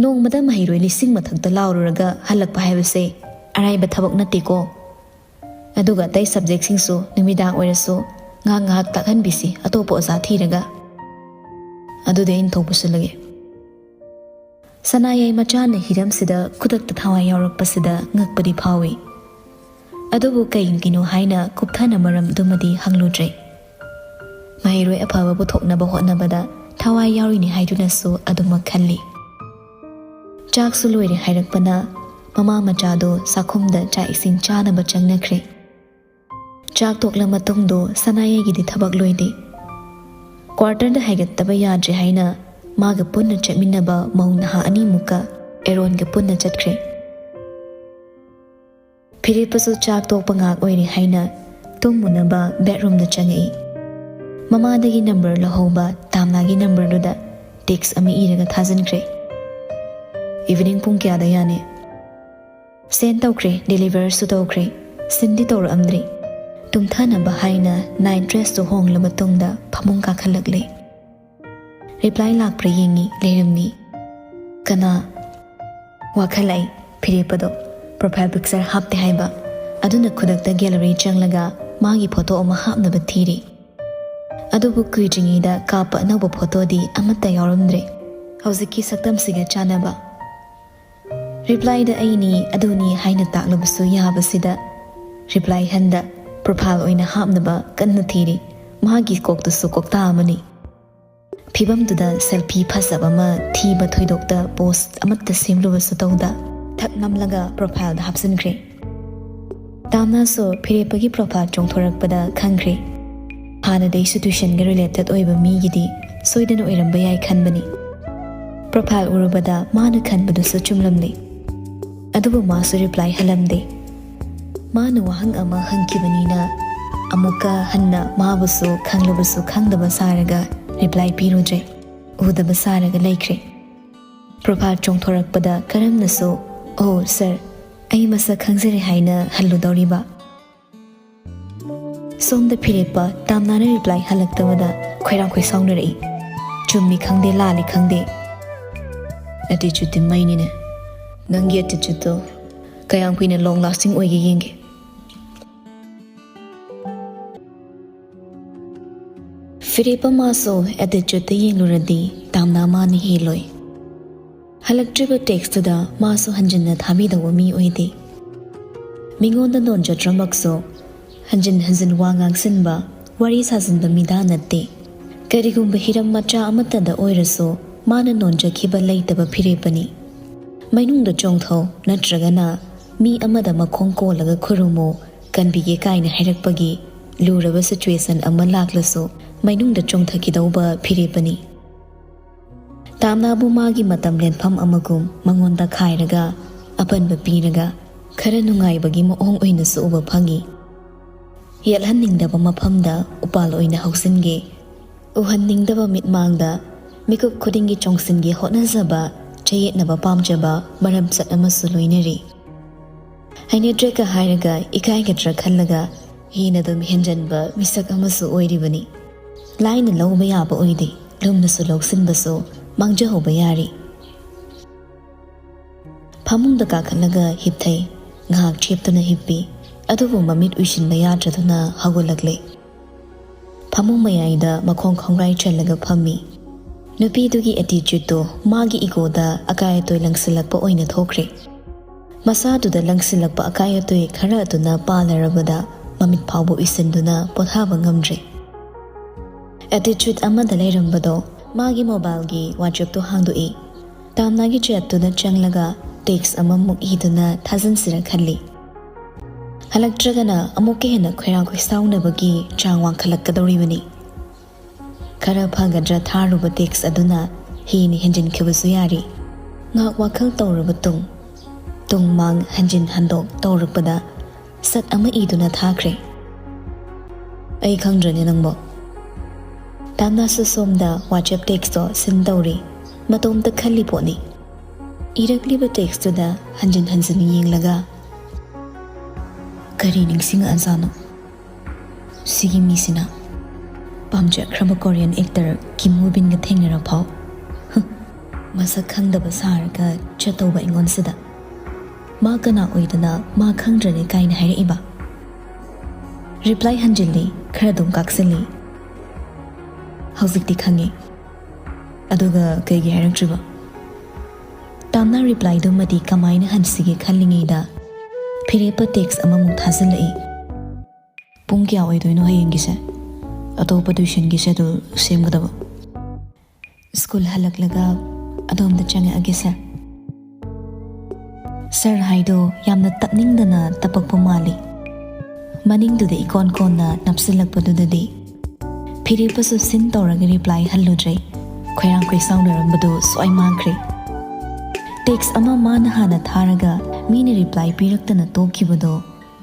ꯅꯣꯡꯃꯗ ꯃꯍꯩꯔꯣꯏ ꯂꯤꯁꯤꯡ ꯃꯊꯛꯇ ꯂꯥꯎꯔꯨꯔꯒ ꯍꯜꯂꯛꯄ ꯍꯥꯏꯕꯁꯦ ꯑꯔꯥꯏꯕ ꯊꯕꯛ ꯅꯠꯇꯦꯀꯣ꯫ ꯑꯗꯨꯒ ꯑꯇꯩ ꯁꯕꯖꯦꯛꯁꯤꯡꯁꯨ ꯅꯨꯃꯤꯗꯥꯡ ꯑꯣꯏꯔꯁꯨ ꯉꯥꯏꯍꯥꯛ ꯉꯥꯏꯍꯥꯛ ꯇꯥꯛꯍꯟꯕꯤꯁꯤ ꯑꯇꯣꯞꯄ ꯑꯣꯖꯥ ꯊꯤꯔꯒ"꯫ ꯑꯗꯨꯗꯤ ꯑꯩꯅ ꯊꯣꯛꯄ ꯁꯤꯜꯂꯒꯦ꯫ ꯁꯅꯥꯌꯥꯏ ꯃꯆꯥꯅ ꯍꯤꯔꯝꯁꯤꯗ ꯈꯨꯗꯛꯇ ꯊꯋꯥꯏ ꯌꯥꯎꯔꯛꯄꯁꯤꯗ ꯉꯛꯄꯗꯤ ꯐꯥꯎꯏ꯫ ꯑꯗꯨꯕꯨ ꯀꯩꯒꯤꯅꯣ ꯍꯥꯏꯅ ꯀꯨꯞꯊꯅ ꯃꯔꯝꯗꯨꯃꯗꯤ ꯍꯪꯂꯨꯗ꯭ꯔꯦ꯫ ꯃꯍꯩꯔꯣꯏ ꯑꯐꯕ ꯄꯨꯊꯣꯛꯅꯕ ꯍꯣꯠꯅꯕꯗ ꯊꯋꯥꯏ ꯌꯥꯎꯔꯤꯅꯤ ꯍꯥꯏꯗꯨꯅꯁꯨ ꯑꯗꯨꯃꯛ ꯈꯜꯂꯤ꯫ ꯆꯥꯛꯁꯨ ꯂꯣꯏꯔꯦ ꯍꯥꯏꯔꯛꯄꯅ ꯃꯃꯥ ꯃꯆꯥꯗꯣ ꯆꯥꯛꯈꯨꯝꯗ ꯆꯥꯛ ꯏꯁꯤꯡ ꯆꯥꯅꯕ ꯆꯪꯅꯈ꯭ꯔꯦ꯫ ꯆꯥꯛ ꯇꯣꯛꯂ ꯃꯇꯨꯡꯗꯣ ꯁꯅꯥꯌꯥꯏꯒꯤꯗꯤ ꯊꯕꯛ ꯂꯣꯏꯗꯦ꯫ ꯀ꯭ꯋꯥꯔꯇꯔꯗ ꯍꯥꯏꯒꯠꯇꯕ ꯌꯥꯗ꯭ꯔꯦ ꯍꯥꯏꯅ ꯃꯥꯒ ꯄꯨꯟꯅ ꯆꯠꯃꯤꯟꯅꯕ ꯃꯧ ꯅꯍꯥ ꯑꯅꯤꯃꯨꯛꯀ ꯑꯦꯔꯣꯟꯒ ꯄꯨꯟꯅ ꯆꯠꯈ꯭ꯔꯦ꯫ ꯐꯤꯔꯦꯞꯄꯁꯨ ꯆꯥꯛ ꯇꯣꯛꯄ ꯉꯥꯛ ꯑꯣꯏꯔꯦ ꯍꯥꯏꯅ ꯇꯨꯝꯃꯨꯅꯕ ꯕꯦꯗꯔꯨꯝꯗ ꯆꯪꯉꯛꯏ꯫ ꯃꯃꯥꯗꯒꯤ ꯅꯝꯕꯔ ꯂꯧꯍꯧꯕ ꯇꯥꯝꯅꯥꯒꯤ ꯅꯝꯕꯔꯗꯨꯗ ꯇꯦꯛꯁ ꯑꯃ ꯏꯔꯒ ꯊꯥꯖꯤꯟꯈ꯭ꯔꯦ꯫ "ꯏꯚꯤꯅꯤꯡ ꯄꯨꯡ ꯀꯌꯥꯗ ꯌꯥꯅꯤ?" ꯁꯦꯟ ꯇꯧꯈ꯭ꯔꯦ, ꯗꯦꯂꯤꯚꯔꯁꯨ ꯇꯧꯈ꯭ꯔꯦ, ꯁꯤꯟꯗꯤ ꯇꯧꯔꯛꯑꯝꯗ꯭ꯔꯤ꯫ ꯇꯨꯝꯊꯅꯕ ꯍꯥꯏꯅ ꯅꯥꯏꯠ ꯗ꯭ꯔꯦꯁꯇꯨ ꯍꯣꯡꯂ ꯃꯇꯨꯡꯗ ꯐꯃꯨꯡ ꯀꯥꯈꯠꯂꯛꯂꯦ꯫ ꯔꯤꯄ꯭ꯂꯥꯏ ꯂꯥꯛꯄ꯭ꯔꯥ ꯌꯦꯡꯉꯤ, ꯂꯩꯔꯝꯃꯤ꯫ "ꯀꯅꯥ?" ꯋꯥꯈꯜ ꯑꯩ ꯐꯤꯔꯦꯞꯄꯗꯣ ꯄ꯭ꯔꯣꯐꯥꯏꯜ ꯄꯤꯛꯆꯔ ꯍꯥꯞꯇꯦ ꯍꯥꯏꯕ꯫ ꯑꯗꯨꯅ ꯈꯨꯗꯛꯇ ꯒꯦꯂꯔꯤ ꯆꯪꯂꯒ ꯃꯥꯒꯤ ꯐꯣꯇꯣ ꯑꯃ ꯍꯥꯞꯅꯕ ꯊꯤꯔꯤ꯫ ꯑꯗꯨꯕꯨ ꯀꯨꯏꯗ꯭ꯔꯤꯉꯩꯗ ꯀꯥꯞꯄ ꯑꯅꯧꯕ ꯐꯣꯇꯣꯗꯤ ꯑꯃꯠꯇ ꯌꯥꯎꯔꯝꯗ꯭ꯔꯦ꯫ ꯍꯧꯖꯤꯛꯀꯤ ꯁꯛꯇꯝꯁꯤꯒ ꯆꯥꯟꯅꯕ꯫ ꯔꯤꯄ꯭ꯂꯥꯏꯗ ꯑꯩꯅꯤ ꯑꯗꯨꯅꯤ ꯍꯥꯏꯅ ꯇꯥꯛꯂꯕꯁꯨ ꯌꯥꯕꯁꯤꯗ ꯔꯤꯄ꯭ꯂꯥꯏ ꯍꯟꯗ ꯄ꯭ꯔꯣꯐꯥꯏꯜ ꯑꯣꯏꯅ ꯍꯥꯞꯅꯕ ꯀꯟꯅ ꯊꯤꯔꯤ꯫ ꯃꯥꯒꯤ ꯀꯣꯛꯇꯨꯁꯨ ꯀꯣꯛꯇꯥ ꯑꯃꯅꯤ꯫ ꯐꯤꯕꯝꯗꯨꯗ ꯁꯦꯜꯐꯤ ꯐꯖꯕ ꯑꯃ ꯊꯤꯕ ꯊꯣꯏꯗꯣꯛꯇ ꯄꯣꯁ ꯑꯃꯠꯇ ꯁꯦꯝꯂꯨꯕꯁꯨ ꯇꯧꯗ ꯊꯛ ꯅꯝꯂꯒ ꯄ꯭ꯔꯣꯐꯥꯏꯜꯗ ꯍꯥꯞꯆꯤꯟꯈ꯭ꯔꯦ꯫ ꯇꯥꯝꯅꯥꯁꯨ ꯐꯤꯔꯦꯞꯄꯒꯤ ꯄ꯭ꯔꯣꯐꯥꯏꯜ ꯆꯣꯡꯊꯣꯔꯛꯄꯗ ꯈꯪꯈ꯭ꯔꯦ꯫ ꯍꯥꯟꯅꯗꯩꯁꯨ ꯇ꯭ꯋꯤꯁꯟꯒ ꯔꯤꯂꯦꯇꯦꯠ ꯑꯣꯏꯕ ꯃꯤꯒꯤꯗꯤ ꯁꯣꯏꯗꯅ ꯑꯣꯏꯔꯝꯕ ꯌꯥꯏ ꯈꯟꯕꯅꯤ꯫ ꯄ꯭ꯔꯣꯐꯥꯏꯜ ꯎꯔꯨꯕꯗ ꯃꯥꯅ ꯈꯟꯕꯗꯨꯁꯨ ꯆꯨꯝꯂꯝꯂꯦ꯫ ꯑꯗꯨꯕꯨ ꯃꯥꯁꯨ ꯔꯤꯄ꯭ꯂꯥꯏ ꯍꯜꯂꯝꯗꯦ꯫ ꯃꯥꯅ ꯋꯥꯍꯪ ꯑꯃ ꯍꯪꯈꯤꯕꯅꯤꯅ ꯑꯃꯨꯛꯀ ꯍꯟꯅ ꯃꯥꯕꯨꯁꯨ ꯈꯪꯂꯕꯁꯨ ꯈꯪꯗꯕ ꯁꯥꯔꯒ ꯔꯤꯄ꯭ꯂꯥꯏ ꯄꯤꯔꯨꯗ꯭ꯔꯦ꯫ ꯎꯗꯕ ꯁꯥꯔꯒ ꯂꯩꯈ꯭ꯔꯦ꯫ ꯄ꯭ꯔꯣꯐꯥꯏꯜ ꯆꯣꯡꯊꯣꯔꯛꯄꯗ ꯀꯔꯝꯅꯁꯨ "ꯑꯣ ꯁꯥꯔ, ꯑꯩ ꯃꯁꯛ ꯈꯪꯖꯔꯦ" ꯍꯥꯏꯅ ꯍꯜꯂꯨꯗꯧꯔꯤꯕ꯫ ꯁꯣꯝꯗ ꯐꯤꯔꯦꯞꯄ ꯇꯥꯝꯅꯥꯅ ꯔꯤꯄ꯭ꯂꯥꯏ ꯍꯜꯂꯛꯇꯕꯗ ꯈꯣꯏꯔꯥꯡ ꯈꯣꯏꯁꯥꯎꯅꯔꯛꯏ꯫ ꯆꯨꯝꯃꯤ ꯈꯪꯗꯦ, ꯂꯥꯜꯂꯤ ꯈꯪꯗꯦ꯫ ꯑꯦꯇꯤꯆꯨꯠꯇꯤ ꯃꯩꯅꯤꯅꯦ꯫ ꯅꯪꯒꯤ ꯑꯦꯇꯤꯆꯨꯠꯇꯣ ꯀꯌꯥꯝ ꯀꯨꯏꯅ ꯂꯣꯡ ꯂꯥꯁꯇꯤꯡ ꯑꯣꯏꯒꯦ ꯌꯦꯡꯒꯦ꯫ ꯐꯤꯔꯦꯞ ꯑꯃꯁꯨ ꯑꯦꯇꯤꯆꯨꯠꯇ ꯌꯦꯡꯂꯨꯔꯗꯤ ꯇꯥꯝꯅ ꯃꯥꯅ ꯍꯦꯜꯂꯣꯏ꯫ ꯍꯜꯂꯛꯇ꯭ꯔꯤꯕ ꯇꯦꯛꯁꯇꯨꯗ ꯃꯥꯁꯨ ꯍꯟꯖꯤꯟꯅ ꯊꯥꯕꯤꯗꯧꯕ ꯃꯤ ꯑꯣꯏꯗꯦ꯫ ꯃꯤꯉꯣꯟꯗ ꯅꯣꯟꯖꯗ꯭ꯔꯃꯛꯁꯨ ꯍꯟꯖꯤꯟ ꯍꯟꯖꯤꯟ ꯋꯥ ꯉꯥꯡꯁꯤꯟꯕ, ꯋꯥꯔꯤ ꯁꯥꯖꯤꯟꯕ ꯃꯤꯗꯥ ꯅꯠꯇꯦ꯫ ꯀꯔꯤꯒꯨꯝꯕ ꯍꯤꯔꯝ ꯃꯆꯥ ꯑꯃꯠꯇꯗ ꯑꯣꯏꯔꯁꯨ ꯃꯥꯅ ꯅꯣꯟꯖꯈꯤꯕ ꯂꯩꯇꯕ ꯐꯤꯔꯦꯞꯄꯅꯤ꯫ ꯃꯅꯨꯡꯗ ꯆꯣꯡꯊꯧ ꯅꯠꯇ꯭ꯔꯒꯅ ꯃꯤ ꯑꯃꯗ ꯃꯈꯣꯡ ꯀꯣꯜꯂꯒ ꯈꯨꯔꯨꯝꯃꯨ, ꯀꯟꯕꯤꯒꯦ ꯀꯥꯏꯅ ꯍꯥꯏꯔꯛꯄꯒꯤ ꯂꯨꯔꯕ ꯁꯤꯆꯨꯋꯦꯁꯟ ꯑꯃ ꯂꯥꯛꯂꯁꯨ ꯃꯅꯨꯡꯗ ꯆꯣꯡꯊꯈꯤꯗꯧꯕ ꯐꯤꯔꯦꯞꯄꯅꯤ꯫ ꯇꯥꯝꯅꯥꯕꯨ ꯃꯥꯒꯤ ꯃꯇꯝ ꯂꯦꯟꯐꯝ ꯑꯃꯒꯨꯝ ꯃꯉꯣꯟꯗ ꯈꯥꯏꯔꯒ, ꯑꯄꯟꯕ ꯄꯤꯔꯒ, ꯈꯔ ꯅꯨꯡꯉꯥꯏꯕꯒꯤ ꯃꯑꯣꯡ ꯑꯣꯏꯅꯁꯨ ꯎꯕ ꯐꯪꯏ꯫ ꯌꯦꯠꯍꯟꯅꯤꯡꯗꯕ ꯃꯐꯝꯗ ꯎꯄꯥꯜ ꯑꯣꯏꯅ ꯍꯧꯖꯤꯟꯒꯦ, ꯎꯍꯟꯅꯤꯡꯗꯕ ꯃꯤꯠꯃꯥꯡꯗ ꯃꯤꯀꯨꯞ ꯈꯨꯗꯤꯡꯒꯤ ꯆꯣꯡꯁꯤꯟꯒꯦ ꯍꯣꯠꯅꯖꯕ ꯆꯌꯦꯠꯅꯕ ꯄꯥꯝꯖꯕ ꯃꯔꯝꯆꯠ ꯑꯃꯁꯨ ꯂꯣꯏꯅꯔꯤ꯫ ꯍꯩꯅꯗ꯭ꯔꯦꯒ ꯍꯥꯏꯔꯒ ꯏꯀꯥꯏꯒꯗ꯭ꯔꯥ ꯈꯜꯂꯒ ꯍꯦꯟꯅ ꯑꯗꯨꯝ ꯍꯦꯟꯖꯟꯕ ꯃꯤꯁꯛ ꯑꯃꯁꯨ ꯑꯣꯏꯔꯤꯕꯅꯤ꯫ ꯂꯥꯏꯅ ꯂꯧꯕ ꯌꯥꯕ ꯑꯣꯏꯗꯦ, ꯂꯨꯝꯅꯁꯨ ꯂꯧꯁꯤꯟꯕꯁꯨ ꯃꯥꯡꯖꯍꯧꯕ ꯌꯥꯔꯤ꯫ ꯐꯃꯨꯡꯗ ꯀꯥꯈꯠꯂꯒ ꯍꯤꯞꯊꯩ꯫ ꯉꯥꯏꯍꯥꯛ ꯆꯦꯞꯇꯨꯅ ꯍꯤꯞꯄꯤ꯫ ꯑꯗꯨꯕꯨ ꯃꯃꯤꯠ ꯎꯏꯁꯤꯟꯕ ꯌꯥꯗ꯭ꯔꯗꯨꯅ ꯍꯧꯒꯠꯂꯛꯂꯦ꯫ ꯐꯃꯨꯡ ꯃꯌꯥꯏꯗ ꯃꯈꯣꯡ ꯈꯣꯡꯒ꯭ꯔꯥꯏ ꯆꯜꯂꯒ ꯐꯝꯃꯤ꯫ ꯅꯨꯄꯤꯗꯨꯒꯤ ꯑꯦꯇꯤꯆꯨꯠꯇꯣ ꯃꯥꯒꯤ ꯏꯒꯣꯗ ꯑꯀꯥꯏ ꯑꯇꯣꯏ ꯂꯪꯁꯤꯜꯂꯛꯄ ꯑꯣꯏꯅ ꯊꯣꯛꯈ꯭ꯔꯦ꯫ ꯃꯁꯥꯗꯨꯗ ꯂꯪꯁꯤꯜꯂꯛꯄ ꯑꯀꯥꯏ ꯑꯇꯣꯏ ꯈꯔ ꯑꯗꯨꯅ ꯄꯥꯜꯂꯔꯕꯗ ꯃꯃꯤꯠ ꯐꯥꯎꯕ ꯎꯏꯁꯤꯟꯗꯨꯅ ꯄꯣꯊꯥꯕ ꯉꯝꯗ꯭ꯔꯦ꯫ ꯑꯦꯇꯤꯆꯨꯠ ꯑꯃꯗ ꯂꯩꯔꯝꯕꯗꯣ ꯃꯥꯒꯤ ꯃꯣꯕꯥꯏꯜꯒꯤ ꯋꯥꯆꯦꯞꯇꯣ ꯍꯥꯡꯗꯣꯛꯏ꯫ ꯇꯥꯝꯅꯥꯒꯤ ꯆꯦꯠꯇꯨꯗ ꯆꯪꯂꯒ ꯇꯦꯛꯁ ꯑꯃꯃꯨꯛ ꯏꯗꯨꯅ ꯊꯥꯖꯤꯟꯁꯤꯔ ꯈꯜꯂꯤ꯫ ꯍꯜꯂꯛꯇ꯭ꯔꯒꯅ ꯑꯃꯨꯛꯀ ꯍꯦꯟꯅ ꯈꯣꯏꯔꯥꯡ ꯈꯣꯏꯁꯥꯎꯅꯕꯒꯤ ꯆꯥꯡ ꯋꯥꯡꯈꯠꯂꯛꯀꯗꯧꯔꯤꯕꯅꯤ꯫ ꯈꯔ ꯐꯒꯗ꯭ꯔꯥ ꯊꯥꯔꯨꯕ ꯇꯦꯛꯁ ꯑꯗꯨꯅ ꯍꯦꯟꯅ ꯍꯦꯟꯖꯤꯟꯈꯤꯕꯁꯨ ꯌꯥꯔꯤ꯫ ꯉꯥꯏꯍꯥꯛ ꯋꯥꯈꯜ ꯇꯧꯔꯕ ꯇꯨꯡ, ꯇꯨꯡ ꯃꯥꯡ ꯍꯟꯖꯤꯟ ꯍꯟꯗꯣꯛ ꯇꯧꯔꯛꯄꯗ ꯁꯠ ꯑꯃ ꯏꯗꯨꯅ ꯊꯥꯈ꯭ꯔꯦ꯫ "ꯑꯩ ꯈꯪꯗ꯭ꯔꯅꯦ ꯅꯪꯕꯣ?" ꯇꯥꯝꯅꯥꯁꯨ ꯁꯣꯝꯗ ꯋꯥꯆꯦꯞ ꯇꯦꯛꯁꯇꯣ ꯁꯤꯟ ꯇꯧꯔꯤ꯫ ꯃꯇꯣꯝꯇ ꯈꯜꯂꯤ ꯄꯣꯠꯅꯤ꯫ ꯏꯔꯛꯂꯤꯕ ꯇꯦꯛꯁꯇꯨꯗ ꯍꯟꯖꯤꯟ ꯍꯟꯖꯤꯟ ꯌꯦꯡꯂꯒ, "ꯀꯔꯤ ꯅꯤꯡꯁꯤꯡꯉꯛꯑꯖꯥꯠꯅꯣ ꯁꯤꯒꯤ ꯃꯤꯁꯤꯅ? ꯄꯥꯝꯖꯈ꯭ꯔꯕ ꯀꯣꯔꯤꯌꯟ ꯑꯦꯛꯇꯔ ꯀꯤꯝ ꯋꯨ ꯕꯤꯟꯒ ꯊꯦꯡꯅꯔ ꯐꯥꯎ, ꯍꯨꯝ, ꯃꯁꯛ ꯈꯪꯗꯕ ꯁꯥꯔꯒ ꯆꯠꯇꯧꯕ ꯑꯩꯉꯣꯟꯁꯤꯗ ꯃꯥ ꯀꯅꯥ ꯑꯣꯏꯗꯅ ꯃꯥ ꯈꯪꯗ꯭ꯔꯅꯤ ꯀꯥꯏꯅ ꯍꯥꯏꯔꯛꯏꯕ?" ꯔꯤꯄ꯭ꯂꯥꯏ ꯍꯟꯖꯤꯜꯂꯤ, ꯈꯔ ꯑꯗꯨꯝ ꯀꯥꯛꯁꯤꯜꯂꯤ꯫ ꯍꯧꯖꯤꯛꯇꯤ ꯈꯪꯉꯦ꯫ ꯑꯗꯨꯒ ꯀꯩꯒꯤ ꯍꯥꯏꯔꯛꯇ꯭ꯔꯤꯕ? ꯇꯥꯝꯅ ꯔꯤꯄ꯭ꯂꯥꯏꯗꯨꯃꯗꯤ ꯀꯃꯥꯏꯅ ꯍꯟꯁꯤꯒꯦ ꯈꯜꯂꯤꯉꯩꯗ ꯐꯤꯔꯦꯞꯄ ꯇꯦꯛꯁ ꯑꯃꯃꯨꯛ ꯊꯥꯖꯤꯜꯂꯛꯏ꯫ "ꯄꯨꯡ ꯀꯌꯥ ꯑꯣꯏꯗꯣꯏꯅꯣ ꯍꯌꯦꯡꯒꯤꯁꯦ? ꯑꯇꯣꯞꯄ ꯇ꯭ꯌꯨꯁꯟꯒꯤ ꯁꯦꯗꯨꯜ ꯁꯦꯝꯒꯗꯕ꯫ ꯁ꯭ꯀꯨꯜ ꯍꯜꯂꯛꯂꯒ ꯑꯗꯣꯝꯗ ꯆꯪꯉꯛꯑꯒꯦ, ꯁꯥꯔ꯫" ꯁꯥꯔ ꯍꯥꯏꯗꯣ ꯌꯥꯝꯅ ꯇꯞꯅꯤꯡꯗꯅ ꯇꯞꯄꯛꯄ ꯃꯥꯜꯂꯤ꯫ ꯃꯅꯤꯡꯗꯨꯗ ꯏꯀꯣꯟ ꯀꯣꯟꯅ ꯅꯞꯁꯤꯜꯂꯛꯄꯗꯨꯗꯗꯤ ꯐꯤꯔꯦꯞꯄꯁꯨ ꯁꯤꯟ ꯇꯧꯔꯒ ꯔꯤꯄ꯭ꯂꯥꯏ ꯍꯜꯂꯨꯗ꯭ꯔꯦ꯫ ꯈꯣꯏꯔꯥꯡ ꯈꯣꯏꯁꯥꯎꯅꯔꯝꯕꯗꯨ ꯁ꯭ꯋꯥꯏ ꯃꯥꯡꯈ꯭ꯔꯦ꯫ ꯇꯦꯛꯁ ꯑꯃ ꯃꯥꯅ ꯍꯥꯟꯅ ꯊꯥꯔꯒ ꯃꯤꯅ ꯔꯤꯄ꯭ꯂꯥꯏ ꯄꯤꯔꯛꯇꯅ ꯇꯣꯛꯈꯤꯕꯗꯣ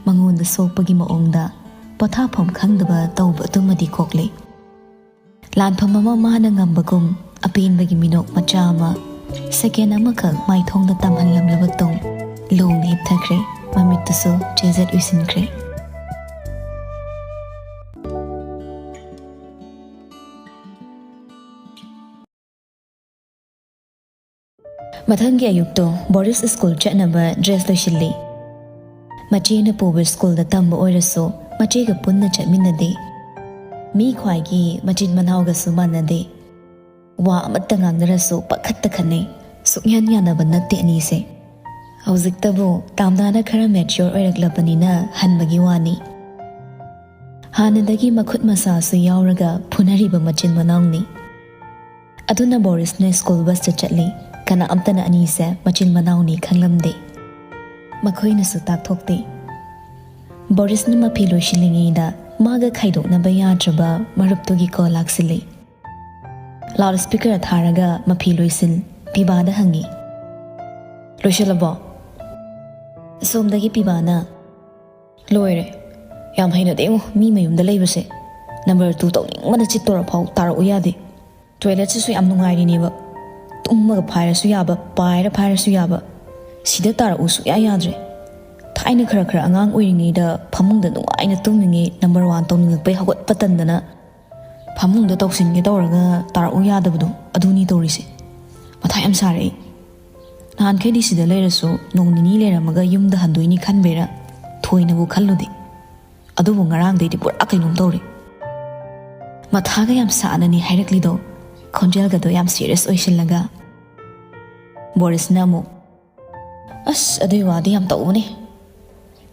ꯃꯉꯣꯟꯗ ꯁꯣꯛꯄꯒꯤ ꯃꯑꯣꯡꯗ ꯄꯣꯊꯥꯐꯝ ꯈꯪꯗꯕ ꯇꯧꯕ ꯑꯗꯨꯃꯗꯤ ꯀꯣꯛꯂꯦ꯫ ꯂꯥꯟꯐꯝ ꯑꯃ ꯃꯥꯅ ꯉꯝꯕꯒꯨꯝ ꯑꯄꯦꯟꯕꯒꯤ ꯃꯤꯅꯣꯛ ꯃꯆꯥ ꯑꯃ ꯁꯦꯀꯦꯟ ꯑꯃꯈꯛ ꯃꯥꯏꯊꯣꯡꯗ ꯇꯝꯍꯜꯂꯝꯂꯕ ꯇꯨꯡ ꯂꯣꯡꯅ ꯍꯤꯞꯊꯈ꯭ꯔꯦ꯫ ꯃꯃꯤꯠꯇꯨꯁꯨ ꯆꯦꯖꯠ ꯎꯏꯁꯤꯟꯈ꯭ꯔꯦ꯫ ꯃꯊꯪꯒꯤ ꯑꯌꯨꯛꯇꯣ ꯕꯣꯔꯤꯁ ꯁ꯭ꯀꯨꯜ ꯆꯠꯅꯕ ꯗ꯭ꯔꯦꯁ ꯂꯣꯏꯁꯤꯜꯂꯤ꯫ ꯃꯆꯦꯅ ꯄꯨꯕ ꯁ꯭ꯀꯨꯜꯗ ꯇꯝꯕ ꯑꯣꯏꯔꯁꯨ ꯃꯆꯦꯒ ꯄꯨꯟꯅ ꯆꯠꯃꯤꯟꯅꯗꯦ꯫ ꯃꯤ ꯈ꯭ꯋꯥꯏꯒꯤ ꯃꯆꯤꯟ ꯃꯅꯥꯎꯒꯁꯨ ꯃꯥꯟꯅꯗꯦ꯫ ꯋꯥ ꯑꯃꯠꯇ ꯉꯥꯡꯅꯔꯁꯨ ꯄꯥꯈꯠꯇ ꯈꯟꯅꯩ꯫ ꯁꯨꯛꯌꯥꯟ ꯌꯥꯅꯕ ꯅꯠꯇꯦ ꯑꯅꯤꯁꯦ꯫ ꯍꯧꯖꯤꯛꯇꯕꯨ ꯇꯥꯝꯅꯥꯅ ꯈꯔ ꯃꯦꯆ꯭ꯌꯣꯔ ꯑꯣꯏꯔꯛꯂꯕꯅꯤꯅ ꯍꯟꯕꯒꯤ ꯋꯥꯅꯤ꯫ ꯍꯥꯟꯅꯗꯒꯤ ꯃꯈꯨꯠ ꯃꯁꯥꯁꯨ ꯌꯥꯎꯔꯒ ꯐꯨꯅꯔꯤꯕ ꯃꯆꯤꯟ ꯃꯅꯥꯎꯅꯤ꯫ ꯑꯗꯨꯅ ꯕꯣꯔꯤꯁꯅ ꯁ꯭ꯀꯨꯜ ꯕꯁꯇ ꯆꯠꯂꯤ꯫ ꯀꯅꯥꯝꯇꯅ ꯑꯅꯤꯁꯦ ꯃꯆꯤꯟ ꯃꯅꯥꯎꯅꯤ ꯈꯪꯂꯝꯗꯦ꯫ ꯃꯈꯣꯏꯅꯁꯨ ꯇꯥꯛꯊꯣꯛꯇꯦ꯫ ꯕꯣꯔꯤꯁꯅ ꯃꯐꯤ ꯂꯣꯏꯁꯤꯜꯂꯤꯉꯩꯗ ꯃꯥꯒ ꯈꯥꯏꯗꯣꯛꯅꯕ ꯌꯥꯗ꯭ꯔꯕ ꯃꯔꯨꯞꯇꯨꯒꯤ ꯀꯣꯜ ꯂꯥꯛꯁꯤꯜꯂꯤ꯫ ꯂꯥꯎꯗ ꯁ꯭ꯄꯤꯀꯔ ꯊꯥꯔꯒ ꯃꯐꯤ ꯂꯣꯏꯁꯤꯟ ꯄꯤꯕꯥꯗ ꯍꯪꯉꯤ꯫ "ꯂꯣꯏꯁꯤꯜꯂꯕꯣ?" ꯁꯣꯝꯗꯒꯤ ꯄꯤꯕꯥꯅ, "ꯂꯣꯏꯔꯦ꯫ ꯌꯥꯝ ꯍꯩꯅꯗꯦꯉꯣ ꯃꯤ ꯃꯌꯨꯝꯗ ꯂꯩꯕꯁꯦ꯫ ꯅꯝꯕꯔ ꯇꯨ ꯇꯧꯅꯤꯡꯕꯅ ꯆꯤꯠꯇꯣꯔ ꯐꯥꯎ ꯇꯥꯔꯛꯎ ꯌꯥꯗꯦ꯫ ꯇꯣꯏꯂꯦꯠꯁꯤꯁꯨ ꯌꯥꯝ ꯅꯨꯡꯉꯥꯏꯔꯤꯅꯦꯕ꯫ ꯇꯨꯝꯃꯒ ꯐꯥꯏꯔꯁꯨ ꯌꯥꯕ, ꯄꯥꯏꯔ ꯐꯥꯏꯔꯁꯨ ꯌꯥꯕ꯫ ꯁꯤꯗ ꯇꯥꯔꯛꯎ ꯁꯨꯛꯌꯥ ꯌꯥꯗ꯭ꯔꯦ꯫ ꯊꯥꯏꯅ ꯈꯔ ꯈꯔ ꯑꯉꯥꯡ ꯑꯣꯏꯔꯤꯉꯩꯗ ꯐꯃꯨꯡꯗ ꯅꯨꯡꯉꯥꯏꯅ ꯇꯨꯝꯃꯤꯉꯩ ꯅꯝꯕꯔ ꯋꯥꯟ ꯇꯧꯅꯤꯡꯉꯛꯄꯩ ꯍꯧꯒꯠꯄ ꯇꯟꯗꯅ ꯐꯃꯨꯡꯗ ꯇꯧꯁꯤꯟꯒꯦ ꯇꯧꯔꯒ ꯇꯥꯔꯛꯎ ꯌꯥꯗꯕꯗꯣ ꯑꯗꯨꯅꯤ ꯇꯧꯔꯤꯁꯦ꯫ ꯃꯊꯥ ꯌꯥꯝ ꯁꯥꯔꯦ ꯑꯩ꯫ ꯅꯍꯥꯟꯈꯩꯗꯤ ꯁꯤꯗ ꯂꯩꯔꯁꯨ ꯅꯣꯡ ꯅꯤꯅꯤ ꯂꯩꯔꯝꯃꯒ ꯌꯨꯝꯗ ꯍꯟꯗꯣꯏꯅꯤ ꯈꯟꯕꯩꯔꯥ ꯊꯣꯏꯅꯕꯨ ꯈꯜꯂꯨꯗꯦ꯫ ꯑꯗꯨꯕꯨ ꯉꯔꯥꯡꯗꯩꯗꯤ ꯄꯨꯔꯥ ꯀꯩꯅꯣꯝ ꯇꯧꯔꯦ꯫ ꯃꯊꯥꯒ ꯌꯥꯝ ꯁꯥꯅꯅꯤ ꯍꯥꯏꯔꯛꯂꯤꯗꯣ, ꯈꯣꯟꯖꯦꯜꯒꯗꯣ ꯌꯥꯝ ꯁꯤꯔꯤꯌꯁ ꯑꯣꯏꯁꯤꯜꯂꯒ꯫ ꯕꯣꯔꯤꯁꯅ ꯑꯃꯨꯛ, "ꯑꯁ, ꯑꯗꯨꯏ ꯋꯥꯗꯤ ꯌꯥꯝ ꯇꯧꯕꯅꯦ꯫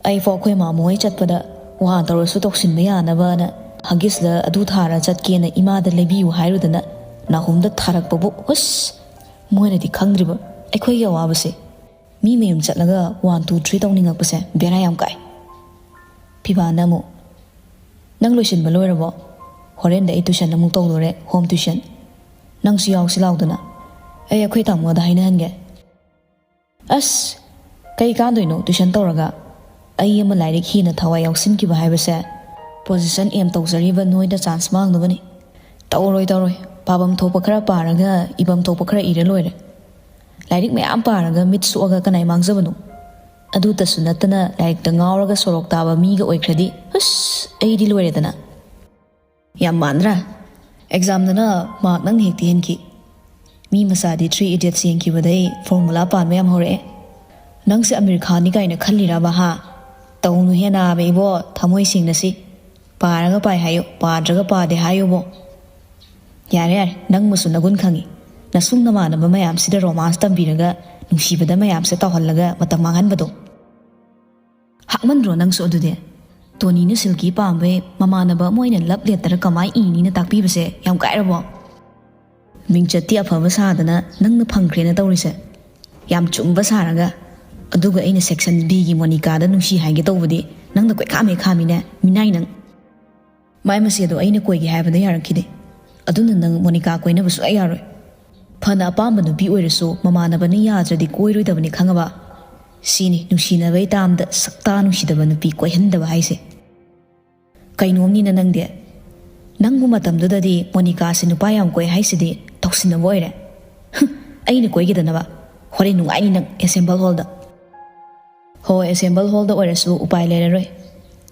ꯑꯩꯐꯥꯎ ꯑꯩꯈꯣꯏ ꯃꯥꯃꯣ ꯍꯣꯏ ꯆꯠꯄꯗ ꯋꯥ ꯇꯧꯔꯁꯨ ꯇꯧꯁꯤꯟꯕ ꯌꯥꯅꯕꯅ ꯍꯒꯤꯁꯂ ꯑꯗꯨ ꯊꯥꯔ ꯆꯠꯀꯦꯅ ꯏꯃꯥꯗ ꯂꯩꯕꯤꯌꯨ ꯍꯥꯏꯔꯨꯗꯅ ꯅꯥꯍꯨꯝꯗ ꯊꯥꯔꯛꯄꯕꯨ, ꯍꯨꯁ! ꯃꯣꯏꯅꯗꯤ ꯈꯪꯗ꯭ꯔꯤꯕ ꯑꯩꯈꯣꯏꯒꯤ ꯑꯋꯥꯕꯁꯦ꯫ ꯃꯤ ꯃꯌꯨꯝ ꯆꯠꯂꯒ ꯋꯥꯟ ꯇꯨ ꯊ꯭ꯔꯤ ꯇꯧꯅꯤꯡꯉꯛꯄꯁꯦ ꯕꯦꯔꯥ ꯌꯥꯝ ꯀꯥꯏ꯫" ꯐꯤꯕꯥꯅ ꯑꯃꯨꯛ, "ꯅꯪ ꯂꯣꯏꯁꯤꯟꯕ ꯂꯣꯏꯔꯕꯣ? ꯍꯣꯔꯦꯟꯗ ꯑꯩ ꯇꯨꯏꯁꯟ ꯑꯃꯨꯛ ꯇꯧꯗꯣꯔꯦ, ꯍꯣꯝ ꯇꯨꯏꯁꯟ꯫ ꯅꯪꯁꯨ ꯌꯥꯎꯁꯤ ꯂꯥꯎꯗꯅ꯫ ꯑꯩ ꯑꯩꯈꯣꯏ ꯇꯥꯃꯣꯗ ꯍꯥꯏꯅꯍꯟꯒꯦ꯫" "ꯑꯁ, ꯀꯩ ꯀꯥꯟꯗꯣꯏꯅꯣ ꯇꯨꯏꯁꯟ ꯇꯧꯔꯒ? ꯑꯩ ꯑꯃ ꯂꯥꯏꯔꯤꯛ ꯍꯦꯟꯅ ꯊꯋꯥꯏ ꯌꯥꯎꯁꯤꯟꯈꯤꯕ ꯍꯥꯏꯕꯁꯦ ꯄꯣꯖꯤꯁꯟ ꯑꯦꯝ ꯇꯧꯖꯔꯤꯕ ꯅꯣꯏꯗ ꯆꯥꯟꯁ ꯃꯥꯡꯅꯕꯅꯤ꯫" "ꯇꯧꯔꯣꯏ, ꯇꯧꯔꯣꯏ꯫ ꯄꯥꯐꯝ ꯊꯣꯛꯄ ꯈꯔ ꯄꯥꯔꯒ ꯏꯐꯝ ꯊꯣꯛꯄ ꯈꯔ ꯏꯔ ꯂꯣꯏꯔꯦ꯫ ꯂꯥꯏꯔꯤꯛ ꯃꯌꯥꯝ ꯄꯥꯔꯒ ꯃꯤꯠ ꯁꯣꯛꯑꯒ ꯀꯅꯥꯏ ꯃꯥꯡꯖꯕꯅꯣ? ꯑꯗꯨꯇꯁꯨ ꯅꯠꯇꯅ ꯂꯥꯏꯔꯤꯛꯇ ꯉꯥꯎꯔꯒ ꯁꯣꯔꯣꯛ ꯇꯥꯕ ꯃꯤꯒ ꯑꯣꯏꯈ꯭ꯔꯗꯤ, ꯑꯁ, ꯑꯩꯗꯤ ꯂꯣꯏꯔꯦꯗꯅ꯫" "ꯌꯥꯝ ꯃꯥꯟꯗ꯭ꯔꯥ? ꯑꯦꯛꯖꯥꯝꯗꯅ ꯃꯥꯔꯛ ꯅꯪꯅ ꯍꯦꯛꯇ ꯍꯦꯟꯈꯤ꯫ ꯃꯤ ꯃꯆꯥꯗꯤ ꯊ꯭ꯔꯤ ꯏꯗꯤꯌꯠꯁ ꯌꯦꯡꯈꯤꯕꯗꯩ ꯐꯣꯔꯃꯨꯂꯥ ꯄꯥꯟꯕ ꯌꯥꯝ ꯍꯧꯔꯛꯑꯦ꯫ ꯅꯪꯁꯦ ꯑꯃꯤꯔ ꯈꯥꯟꯅꯤ ꯀꯥꯏꯅ ꯈꯜꯂꯤꯔꯕ, ꯍꯥ? ꯇꯧꯅꯨꯍꯦ ꯅꯥꯕ ꯏꯕꯣ, ꯊꯃꯣꯏ ꯁꯦꯡꯅꯁꯤ꯫ ꯄꯥꯔꯒ ꯄꯥꯏ ꯍꯥꯏꯌꯨ, ꯄꯥꯗ꯭ꯔꯒ ꯄꯥꯗꯦ ꯍꯥꯏꯌꯨꯕꯣ꯫ ꯌꯥꯔꯦ, ꯌꯥꯔꯦ, ꯅꯪꯕꯨꯁꯨ ꯅꯒꯨꯟ ꯈꯪꯉꯤ꯫ ꯅꯁꯨꯡ ꯅꯃꯥꯟꯅꯕ ꯃꯌꯥꯝꯁꯤꯗ ꯔꯣꯃꯥꯟꯁ ꯇꯝꯕꯤꯔꯒ, ꯅꯨꯡꯁꯤꯕꯗ ꯃꯌꯥꯝꯁꯦ ꯇꯧꯍꯜꯂꯒ ꯃꯇꯝ ꯃꯥꯡꯍꯟꯕꯗꯣ꯫ ꯍꯥꯛꯃꯟꯗ꯭ꯔꯣ ꯅꯪꯁꯨ ꯑꯗꯨꯗꯤ? ꯇꯣꯅꯤꯅ ꯁꯤꯜꯀꯤ ꯄꯥꯝꯕꯩ ꯃꯃꯥꯟꯅꯕ ꯑꯃ ꯑꯣꯏꯅ ꯂꯞ ꯂꯦꯇꯔ ꯀꯃꯥꯏ ꯏꯅꯤꯅ ꯇꯥꯛꯄꯤꯕꯁꯦ ꯌꯥꯝ ꯀꯥꯏꯔꯕꯣ? ꯃꯤꯡꯆꯠꯇꯤ ꯑꯐꯕ ꯁꯥꯗꯅ ꯅꯪꯅ ꯐꯪꯈ꯭ꯔꯦꯅ ꯇꯧꯔꯤꯁꯦ꯫ ꯌꯥꯝ ꯆꯨꯝꯕ ꯁꯥꯔꯒ, ꯑꯗꯨꯒ ꯑꯩꯅ ꯁꯦꯛꯁꯟ ꯕꯤꯒꯤ ꯃꯣꯅꯤꯀꯥꯗ ꯅꯨꯡꯁꯤ ꯍꯥꯏꯒꯦ ꯇꯧꯕꯗꯤ ꯅꯪꯅ ꯀꯣꯏꯈꯥꯝ ꯍꯦꯛ ꯈꯥꯝꯃꯤꯅꯦ, ꯃꯤꯅꯥꯏ ꯅꯪ꯫ ꯃꯥꯏ ꯃꯆꯦꯗꯣ ꯑꯩꯅ ꯀꯣꯏꯒꯦ ꯍꯥꯏꯕꯗ ꯌꯥꯔꯛꯈꯤꯗꯦ꯫ ꯑꯗꯨꯅ ꯅꯪ ꯃꯣꯅꯤꯀꯥ ꯀꯣꯏꯅꯕ ꯁꯨꯛꯌꯥ ꯌꯥꯔꯣꯏ꯫ ꯐꯅ ꯑꯄꯥꯝꯕ ꯅꯨꯄꯤ ꯑꯣꯏꯔꯁꯨ ꯃꯃꯥꯟꯅꯕꯅ ꯌꯥꯗ꯭ꯔꯗꯤ ꯀꯣꯏꯔꯣꯏꯗꯕꯅꯤ, ꯈꯪꯉꯕ? ꯁꯤꯅꯤ ꯅꯨꯡꯁꯤꯅꯕꯩ ꯇꯥꯝꯗ ꯁꯛꯇꯥ ꯅꯨꯡꯁꯤꯗꯕ ꯅꯨꯄꯤ ꯀꯣꯏꯍꯟꯗꯕ ꯍꯥꯏꯁꯦ꯫ ꯀꯩꯅꯣꯝꯅꯤꯅ ꯅꯪꯗꯤ꯫ ꯅꯪꯕꯨ ꯃꯇꯝꯗꯨꯗꯗꯤ ꯃꯣꯅꯤꯀꯥꯁꯦ ꯅꯨꯄꯥ ꯌꯥꯝ ꯀꯣꯏ ꯍꯥꯏꯁꯤꯗꯤ ꯇꯧꯁꯤꯟꯅꯕ ꯑꯣꯏꯔꯦ꯫ ꯍꯨꯝ, ꯑꯩꯅ ꯀꯣꯏꯒꯗꯅꯕ꯫ ꯍꯣꯔꯦꯟ ꯅꯨꯡꯉꯥꯏꯅꯤ ꯅꯪ ꯑꯦꯁꯦꯝꯕꯜ ꯍꯣꯜꯗ꯫ ꯍꯣꯏ, ꯑꯦꯁꯦꯝꯕꯜ ꯍꯣꯜꯗ ꯑꯣꯏꯔꯁꯨ ꯎꯄꯥꯏ ꯂꯩꯔꯔꯣꯏ꯫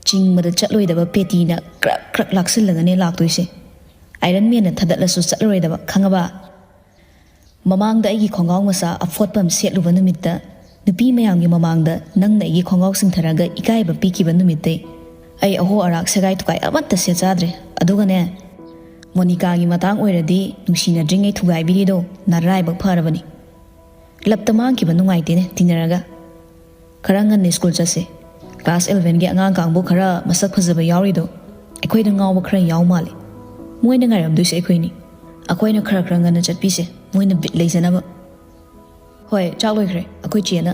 ꯆꯤꯡꯕꯗ ꯆꯠꯂꯣꯏꯗꯕ ꯄꯦꯇꯤꯅ ꯀ꯭ꯔꯛ ꯀ꯭ꯔꯛ ꯂꯥꯛꯁꯤꯜꯂꯒꯅꯦ ꯂꯥꯛꯇꯣꯏꯁꯦ꯫ ꯑꯥꯏꯔꯟ ꯃꯦꯟꯅ ꯊꯗꯠꯂꯁꯨ ꯆꯠꯂꯔꯣꯏꯗꯕ, ꯈꯪꯉꯕ? ꯃꯃꯥꯡꯗ ꯑꯩꯒꯤ ꯈꯣꯡꯒ꯭ꯔꯥꯎ ꯃꯆꯥ ꯑꯐꯣꯠꯄ ꯑꯃ ꯁꯦꯠꯂꯨꯕ ꯅꯨꯃꯤꯠꯇ, ꯅꯨꯄꯤ ꯃꯌꯥꯝꯒꯤ ꯃꯃꯥꯡꯗ ꯅꯪꯅ ꯑꯩꯒꯤ ꯈꯣꯡꯒ꯭ꯔꯥꯎ ꯆꯤꯡꯊꯔꯒ ꯏꯀꯥꯏꯕ ꯄꯤꯈꯤꯕ ꯅꯨꯃꯤꯠꯇꯩ ꯑꯩ ꯑꯍꯣ ꯑꯔꯥꯛ ꯁꯦꯒꯥꯏ ꯇꯨꯀꯥꯏ ꯑꯃꯠꯇ ꯁꯦꯠ ꯆꯥꯗ꯭ꯔꯦ꯫ ꯑꯗꯨꯒꯅꯦ, ꯃꯣꯅꯤꯀꯥꯒꯤ ꯃꯇꯥꯡ ꯑꯣꯏꯔꯗꯤ ꯅꯨꯡꯁꯤꯅꯗ꯭ꯔꯤꯉꯩ ꯊꯨꯒꯥꯏꯕꯤꯔꯤꯗꯣ ꯅꯔꯥꯏꯕꯛ ꯐꯔꯕꯅꯤ꯫ ꯂꯞꯇ ꯃꯥꯡꯈꯤꯕ ꯅꯨꯡꯉꯥꯏꯇꯦꯅꯦ ꯇꯤꯟꯅꯔꯒ꯫ ꯈꯔ ꯉꯟꯅ ꯁ꯭ꯀꯨꯜ ꯆꯠꯁꯦ꯫ ꯀ꯭ꯂꯥꯁ ꯏꯂꯚꯦꯟꯒꯤ ꯑꯉꯥꯡ ꯀꯥꯡꯕꯨ ꯈꯔ ꯃꯁꯛ ꯐꯖꯕ ꯌꯥꯎꯔꯤꯗꯣ ꯑꯩꯈꯣꯏꯗ ꯉꯥꯎꯕ ꯈꯔ ꯌꯥꯎ ꯃꯥꯜꯂꯦ꯫ ꯃꯣꯏꯅ ꯉꯥꯏꯔꯝꯗꯣꯏꯁꯦ ꯑꯩꯈꯣꯏꯅꯤ꯫ ꯑꯩꯈꯣꯏꯅ ꯈꯔ ꯈꯔ ꯉꯟꯅ ꯆꯠꯄꯤꯁꯦ, ꯃꯣꯏꯅ ꯕꯤꯠ ꯂꯩꯖꯅꯕ꯫ ꯍꯣꯏ, ꯆꯥꯛ ꯂꯣꯏꯈ꯭ꯔꯦ, ꯑꯩꯈꯣꯏ ꯆꯦꯅ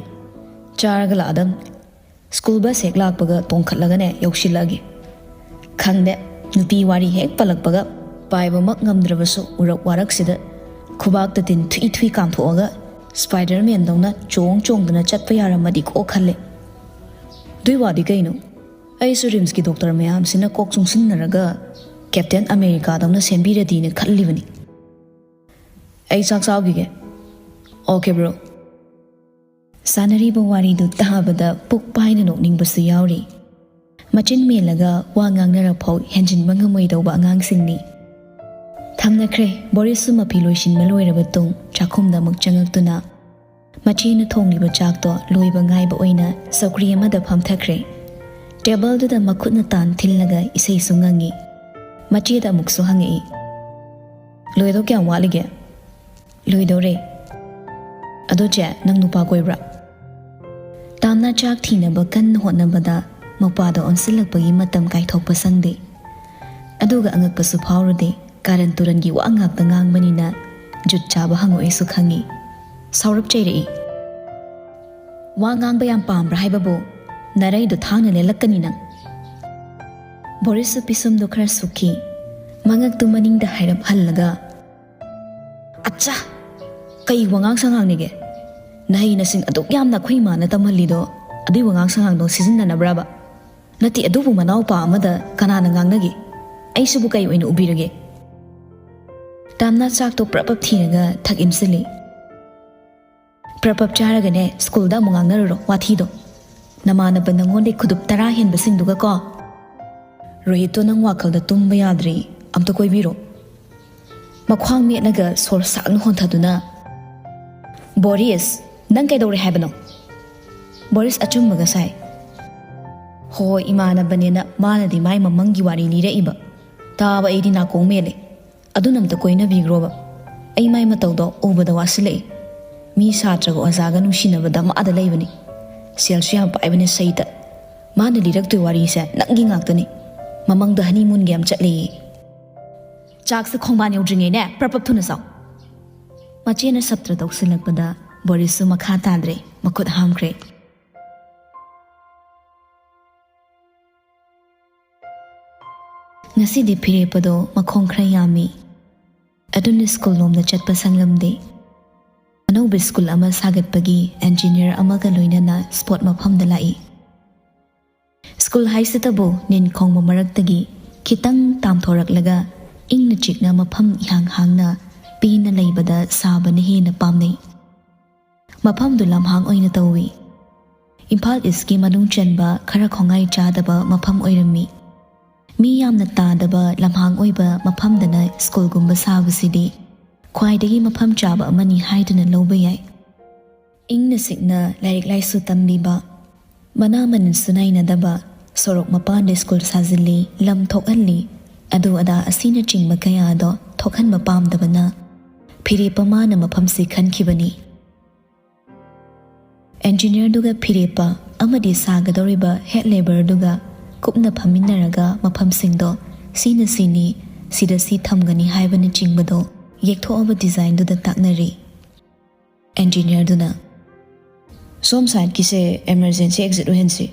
ꯆꯥꯔꯒ ꯂꯥꯛꯑꯗꯝ꯫ ꯁ꯭ꯀꯨꯜ ꯕꯁ ꯍꯦꯛ ꯂꯥꯛꯄꯒ ꯇꯣꯡꯈꯠꯂꯒꯅꯦ ꯌꯧꯁꯤꯜꯂꯛꯑꯒꯦ꯫ ꯈꯪꯗꯦ, ꯅꯨꯄꯤ ꯋꯥꯔꯤ ꯍꯦꯛ ꯄꯜꯂꯛꯄꯒ ꯄꯥꯏꯕꯃꯛ ꯉꯝꯗ꯭ꯔꯕꯁꯨ ꯎꯔꯛ ꯋꯥꯔꯛꯁꯤꯗ ꯈꯨꯕꯥꯛꯇ ꯇꯤꯟ ꯊꯨꯏ ꯊꯨꯏ ꯀꯥꯝꯊꯣꯛꯑꯒ ꯁ꯭ꯄꯥꯏꯗꯔꯃꯦꯟꯗꯧꯅ ꯆꯣꯡ ꯆꯣꯡꯗꯅ ꯆꯠꯄ ꯌꯥꯔꯝꯃꯗꯤꯀꯣ ꯈꯜꯂꯦ꯫ ꯑꯗꯨꯏ ꯋꯥꯗꯤ ꯀꯩꯅꯣ? ꯑꯩꯁꯨ ꯔꯤꯝꯁꯀꯤ ꯗꯣꯛꯇꯔ ꯃꯌꯥꯝꯁꯤꯅ ꯀꯣꯛ ꯆꯨꯡꯁꯤꯟꯅꯔꯒ ꯀꯦꯞꯇꯦꯟ ꯑꯃꯦꯔꯤꯀꯥꯗꯧꯅ ꯁꯦꯝꯕꯤꯔꯗꯤꯅ ꯈꯜꯂꯤꯕꯅꯤ꯫ ꯑꯩ ꯆꯥꯛ ꯆꯥꯎꯈꯤꯒꯦ꯫ Okay, bro. ꯁꯥꯟꯅꯔꯤꯕ ꯋꯥꯔꯤꯗꯨ ꯇꯥꯕꯗ ꯄꯨꯛ ꯄꯥꯏꯅ ꯅꯣꯛꯅꯤꯡꯕꯁꯨ ꯌꯥꯎꯔꯤ꯫ ꯃꯆꯤꯟ ꯃꯦꯜꯂꯒ ꯋꯥ ꯉꯥꯡꯅꯔꯐꯥꯎ ꯍꯦꯟꯖꯤꯟꯕ ꯉꯝꯃꯣꯏꯗꯧꯕ ꯑꯉꯥꯡꯁꯤꯡꯅꯤ꯫ ꯊꯝꯅꯈ꯭ꯔꯦ꯫ ꯕꯣꯔꯤꯁꯁꯨ ꯃꯐꯤ ꯂꯣꯏꯁꯤꯟꯕ ꯂꯣꯏꯔꯕ ꯇꯨꯡ ꯆꯥꯛꯈꯨꯝꯗ ꯑꯃꯨꯛ ꯆꯪꯉꯛꯇꯨꯅ ꯃꯆꯦꯅ ꯊꯣꯡꯂꯤꯕ ꯆꯥꯛꯇꯣ ꯂꯣꯏꯕ ꯉꯥꯏꯕ ꯑꯣꯏꯅ ꯆꯧꯀ꯭ꯔꯤ ꯑꯃꯗ ꯐꯝꯊꯈ꯭ꯔꯦ꯫ ꯇꯦꯕꯜꯗꯨꯗ ꯃꯈꯨꯠꯅ ꯇꯥꯟ ꯊꯤꯜꯂꯒ ꯏꯁꯩꯁꯨ ꯉꯪꯉꯤ꯫ ꯃꯆꯦꯗ ꯑꯃꯨꯛꯁꯨ ꯍꯪꯉꯛꯏ, "ꯂꯣꯏꯗꯧ ꯀꯌꯥꯝ ꯋꯥꯠꯂꯤꯒꯦ?" "ꯂꯣꯏꯗꯧꯔꯦ꯫ ꯑꯗꯣ ꯆꯦ, ꯅꯪ ꯅꯨꯄꯥ ꯀꯣꯏꯕ꯭ꯔꯥ?" ꯇꯥꯝꯅ ꯆꯥꯛ ꯊꯤꯅꯕ ꯀꯟꯅ ꯍꯣꯠꯅꯕꯗ ꯃꯄꯥꯗ ꯑꯣꯟꯁꯤꯜꯂꯛꯄꯒꯤ ꯃꯇꯝ ꯀꯥꯏꯊꯣꯛꯄ ꯁꯪꯗꯦ꯫ ꯑꯗꯨꯒ ꯑꯉꯛꯄꯁꯨ ꯐꯥꯎꯔꯨꯗꯦ꯫ ꯀꯥꯔꯟ ꯇꯨꯔꯟꯒꯤ ꯋꯥ ꯉꯥꯛꯇ ꯉꯥꯡꯕꯅꯤꯅ ꯖꯨꯠ ꯆꯥꯕ ꯍꯪꯉꯛꯑꯦꯁꯨ ꯈꯪꯉꯤ꯫ ꯁꯥꯎꯔꯞ ꯆꯩꯔꯛꯏ꯫ "ꯋꯥ ꯉꯥꯡꯕ ꯌꯥꯝ ꯄꯥꯝꯕ꯭ꯔꯥ ꯍꯥꯏꯕꯕꯨ? ꯅꯔꯩꯗꯣ ꯊꯥꯡꯅ ꯂꯦꯜꯂꯛꯀꯅꯤ ꯅꯪ!" ꯕꯣꯔꯤꯁꯁꯨ ꯄꯤꯁꯨꯝꯗꯣ ꯈꯔ ꯁꯨꯛꯈꯤ꯫ ꯃꯉꯛꯇꯨ ꯃꯅꯤꯡꯗ ꯍꯥꯏꯔꯞ ꯍꯜꯂꯒ, "ꯑꯠꯆꯥ! ꯀꯩ ꯋꯥꯉꯥꯡ ꯁꯉꯥꯡꯅꯤꯒꯦ? ꯅꯍꯩ ꯅꯁꯤꯡ ꯑꯗꯨꯛ ꯌꯥꯝꯅ ꯑꯩꯈꯣꯏ ꯏꯃꯥꯅ ꯇꯝꯍꯜꯂꯤꯗꯣ ꯑꯗꯨꯏ ꯋꯥꯉꯥꯡ ꯁꯉꯥꯡꯗꯣ ꯁꯤꯖꯤꯟꯅꯅꯕ꯭ꯔꯕ? ꯅꯠꯇꯦ, ꯑꯗꯨꯕꯨ ꯃꯅꯥꯎꯄꯥ ꯑꯃꯗ ꯀꯅꯥꯅ ꯉꯥꯡꯅꯒꯦ? ꯑꯩꯁꯤꯕꯨ ꯀꯩ ꯑꯣꯏꯅ ꯎꯕꯤꯔꯒꯦ?" ꯇꯥꯝꯅ ꯆꯥꯛꯇꯣ ꯄ꯭ꯔꯞ ꯄ꯭ꯔꯞ ꯊꯤꯔꯒ ꯊꯛ ꯏꯟꯁꯤꯜꯂꯤ꯫ "ꯄ꯭ꯔꯞ ꯄ꯭ꯔꯞ ꯆꯥꯔꯒꯅꯦ ꯁ꯭ꯀꯨꯜꯗ ꯑꯃꯨꯛ ꯉꯥꯡꯅꯔꯨꯔꯣ ꯋꯥꯊꯤꯗꯣ꯫ ꯅꯃꯥꯟꯅꯕ ꯅꯪꯉꯣꯟꯗꯩ ꯈꯨꯗꯨꯞ ꯇꯔꯥ ꯍꯦꯟꯕꯁꯤꯡꯗꯨꯒ ꯀꯣ꯫ ꯔꯣꯍꯤꯠꯇꯣ ꯅꯪ ꯋꯥꯈꯜꯗ ꯇꯨꯝꯕ ꯌꯥꯗ꯭ꯔꯤ, ꯑꯝꯇ ꯀꯣꯏꯕꯤꯔꯣ꯫" ꯃꯈ꯭ꯋꯥꯡ ꯃꯦꯠꯂꯒ ꯁꯣꯔ ꯁꯥꯡꯅ ꯍꯣꯟꯊꯗꯨꯅ, "ꯕꯣꯔꯤꯁ, ꯅꯪ ꯀꯩꯗꯧꯔꯦ ꯍꯥꯏꯕꯅꯣ?" ꯕꯣꯔꯤꯁ ꯑꯆꯨꯝꯕꯒ ꯁꯥꯏ꯫ "ꯍꯣꯏ, ꯏꯃꯥꯟꯅꯕꯅꯦꯅ ꯃꯥꯅꯗꯤ ꯃꯥꯏ ꯃꯃꯪꯒꯤ ꯋꯥꯔꯤ ꯂꯤꯔꯛꯏꯕ꯫ ꯇꯥꯕ ꯑꯩꯗꯤ ꯅꯥꯀꯣꯡ ꯃꯦꯜꯂꯦ꯫ ꯑꯗꯨꯅ ꯑꯝꯇ ꯀꯣꯏꯅꯕꯤꯈ꯭ꯔꯣꯕ꯫ ꯑꯩ ꯃꯥꯏ ꯃꯇꯧꯗꯣ ꯎꯕꯗ ꯋꯥꯁꯤꯜꯂꯛꯏ꯫ ꯃꯤ ꯁꯥꯇ꯭ꯔꯒ ꯑꯣꯖꯥꯒ ꯅꯨꯡꯁꯤꯅꯕꯗ ꯃꯥꯗ ꯂꯩꯕꯅꯤ꯫ ꯁꯦꯜꯁꯨ ꯌꯥꯝ ꯄꯥꯏꯕꯅꯦ ꯁꯩꯇ꯫ ꯃꯥꯅ ꯂꯤꯔꯛꯇꯣꯏ ꯋꯥꯔꯤꯁꯦ ꯅꯪꯒꯤ ꯉꯥꯛꯇꯅꯤ꯫ ꯃꯃꯪꯗ ꯍꯅꯤꯃꯨꯟꯒ ꯌꯥꯝ ꯆꯠꯂꯦꯌꯦ꯫ ꯆꯥꯛꯁꯦ ꯈꯣꯡꯕꯥꯟ ꯌꯧꯗ꯭ꯔꯤꯉꯩꯅꯦ ꯄ꯭ꯔꯞ ꯄ꯭ꯔꯞ ꯊꯨꯅ ꯆꯥꯎ꯫ ꯃꯆꯦꯅ ꯁꯞꯇ꯭ꯔ ꯇꯧꯁꯤꯜꯂꯛꯄꯗ ꯕꯣꯔꯤꯁꯁꯨ ꯃꯈꯥ ꯇꯥꯗ꯭ꯔꯦ, ꯃꯈꯨꯠ ꯍꯥꯝꯈ꯭ꯔꯦ꯫ ꯉꯁꯤꯗꯤ ꯐꯤꯔꯦꯞꯄꯗꯣ ꯃꯈꯣꯡ ꯈꯔ ꯌꯥꯝꯃꯤ꯫ ꯑꯗꯨꯅ ꯁ꯭ꯀꯨꯜ ꯂꯣꯝꯗ ꯆꯠꯄ ꯁꯪꯂꯝꯗꯦ꯫ ꯑꯅꯧꯕ ꯁ꯭ꯀꯨꯜ ꯑꯃ ꯁꯥꯒꯠꯄꯒꯤ ꯑꯦꯟꯖꯤꯅꯤꯌꯔ ꯑꯃꯒ ꯂꯣꯏꯅꯅ ꯁ꯭ꯄꯣꯠ ꯃꯐꯝꯗ ꯂꯥꯛꯏ꯫ ꯁ꯭ꯀꯨꯜ ꯍꯥꯏꯁꯤꯗꯕꯨ ꯅꯤꯟ ꯈꯣꯡꯕ ꯃꯔꯛꯇꯒꯤ ꯈꯤꯇꯪ ꯇꯥꯝꯊꯣꯔꯛꯂꯒ ꯏꯪꯅ ꯆꯤꯛꯅ ꯃꯐꯝ ꯏꯍꯥꯡ ꯍꯥꯡꯅ ꯄꯦꯟꯅ ꯂꯩꯕꯗ ꯁꯥꯕꯅ ꯍꯦꯟꯅ ꯄꯥꯝꯅꯩ꯫ ꯃꯐꯝꯗꯨ ꯂꯝꯍꯥꯡ ꯑꯣꯏꯅ ꯇꯧꯏ꯫ ꯏꯝꯐꯥꯜ ꯏꯁꯀꯤ ꯃꯅꯨꯡ ꯆꯟꯕ ꯈꯔ ꯈꯣꯡꯉꯥꯏ ꯆꯥꯗꯕ ꯃꯐꯝ ꯑꯣꯏꯔꯝꯃꯤ꯫ ꯃꯤ ꯌꯥꯝꯅ ꯇꯥꯗꯕ ꯂꯝꯍꯥꯡ ꯑꯣꯏꯕ ꯃꯐꯝꯗꯅ ꯁ꯭ꯀꯨꯜꯒꯨꯝꯕ ꯁꯥꯕꯁꯤꯗꯤ ꯈ꯭ꯋꯥꯏꯗꯒꯤ ꯃꯐꯝ ꯆꯥꯕ ꯑꯃꯅꯤ ꯍꯥꯏꯗꯨꯅ ꯂꯧꯕ ꯌꯥꯏ꯫ ꯏꯪꯅ ꯆꯤꯛꯅ ꯂꯥꯏꯔꯤꯛ ꯂꯥꯏꯁꯨ ꯇꯝꯕꯤꯕ, ꯃꯅꯥ ꯃꯅꯤꯟꯁꯨ ꯅꯥꯏꯅꯗꯕ, ꯁꯣꯔꯣꯛ ꯃꯄꯥꯟꯗ ꯁ꯭ꯀꯨꯜ ꯁꯥꯖꯤꯜꯂꯤ, ꯂꯝ ꯊꯣꯛꯍꯜꯂꯤ, ꯑꯗꯨ ꯑꯗꯥ ꯑꯁꯤꯅꯆꯤꯡꯕ ꯀꯌꯥꯗꯣ ꯊꯣꯛꯍꯟꯕ ꯄꯥꯝꯗꯕꯅ ꯐꯤꯔꯦꯞꯄ ꯃꯥꯅ ꯃꯐꯝꯁꯤ ꯈꯟꯈꯤꯕꯅꯤ꯫ ꯑꯦꯟꯖꯤꯅꯤꯌꯔꯗꯨꯒ ꯐꯤꯔꯦꯞꯄ ꯑꯃꯗꯤ ꯁꯥꯒꯗꯧꯔꯤꯕ ꯍꯦꯗ ꯂꯦꯕꯔꯗꯨꯒ ꯀꯨꯞꯅ ꯐꯝꯃꯤꯟꯅꯔꯒ ꯃꯐꯝꯁꯤꯡꯗꯣ ꯁꯤꯅ ꯁꯤꯅꯤ, ꯁꯤꯗ ꯁꯤ ꯊꯝꯒꯅꯤ ꯍꯥꯏꯕꯅꯆꯤꯡꯕꯗꯣ ꯌꯦꯛꯊꯣꯛꯑꯕ ꯗꯤꯖꯥꯏꯟꯗꯨꯗ ꯇꯥꯛꯅꯔꯤ꯫ ꯑꯦꯟꯖꯤꯅꯤꯌꯔꯗꯨꯅ, "ꯁꯣꯝ ꯁꯥꯏꯠꯀꯤꯁꯦ ꯏꯃꯔꯖꯦꯟꯁꯤ ꯑꯦꯛꯖꯤꯠ ꯑꯣꯏꯍꯟꯁꯤ,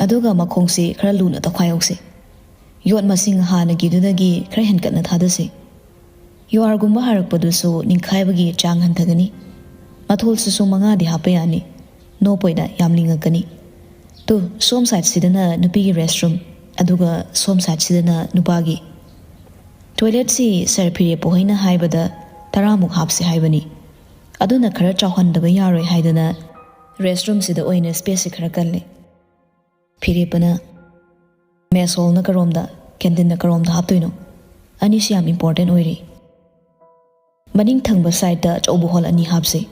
ꯑꯗꯨꯒ ꯃꯈꯣꯡꯁꯤ ꯈꯔ ꯂꯨꯅ ꯇꯧꯈꯥꯏꯍꯧꯁꯤ꯫ ꯌꯣꯠ ꯃꯁꯤꯡ ꯍꯥꯟꯅꯒꯤꯗꯨꯗꯒꯤ ꯈꯔ ꯍꯦꯟꯒꯠꯅ ꯊꯥꯗꯁꯤ꯫ ꯌꯨ ꯑꯥꯔꯒꯨꯝꯕ ꯍꯥꯔꯛꯄꯗꯨꯁꯨ ꯅꯤꯡꯈꯥꯏꯕꯒꯤ ꯆꯥꯡ ꯍꯟꯊꯒꯅꯤ꯫ ꯃꯊꯣꯜꯁꯤꯁꯨ ꯃꯉꯥꯗꯤ ꯍꯥꯞꯄ ꯌꯥꯅꯤ꯫ ꯅꯣꯞꯄꯣꯏꯗ ꯌꯥꯝ ꯂꯤꯡꯉꯛꯀꯅꯤ꯫ ꯇꯨ, ꯁꯣꯝ ꯁꯥꯏꯠꯁꯤꯗꯅ ꯅꯨꯄꯤꯒꯤ ꯔꯦꯁꯔꯨꯝ, ꯑꯗꯨꯒ ꯁꯣꯝ ꯁꯥꯏꯠꯁꯤꯗꯅ ꯅꯨꯄꯥꯒꯤ꯫ ꯇꯣꯏꯂꯦꯠꯁꯤ ꯁꯥꯔ ꯐꯤꯔꯦꯞꯄ ꯍꯣꯏꯅ ꯍꯥꯏꯕꯗ ꯇꯔꯥꯃꯨꯛ ꯍꯥꯞꯁꯤ ꯍꯥꯏꯕꯅꯤ꯫ ꯑꯗꯨꯅ ꯈꯔ ꯆꯥꯎꯍꯟꯗꯕ ꯌꯥꯔꯣꯏ ꯍꯥꯏꯗꯅ ꯔꯦꯁꯔꯨꯝꯁꯤꯗ ꯑꯣꯏꯅ ꯁ꯭ꯄꯦꯁꯁꯤ ꯈꯔ ꯀꯜꯂꯤ꯫" ꯐꯤꯔꯦꯞꯄꯅ, "ꯃꯦꯁ ꯍꯣꯜꯅ ꯀꯔꯣꯝꯗ, ꯀꯦꯟꯇꯤꯟꯅ ꯀꯔꯣꯝꯗ ꯍꯥꯞꯇꯣꯏꯅꯣ? ꯑꯅꯤꯁꯤ ꯌꯥꯝ ꯏꯝꯄꯣꯔꯇꯦꯟ ꯑꯣꯏꯔꯤ꯫ ꯃꯅꯤꯡ ꯊꯪꯕ ꯁꯥꯏꯠꯇ ꯑꯆꯧꯕ ꯍꯣꯜ ꯑꯅꯤ ꯍꯥꯞꯁꯤ꯫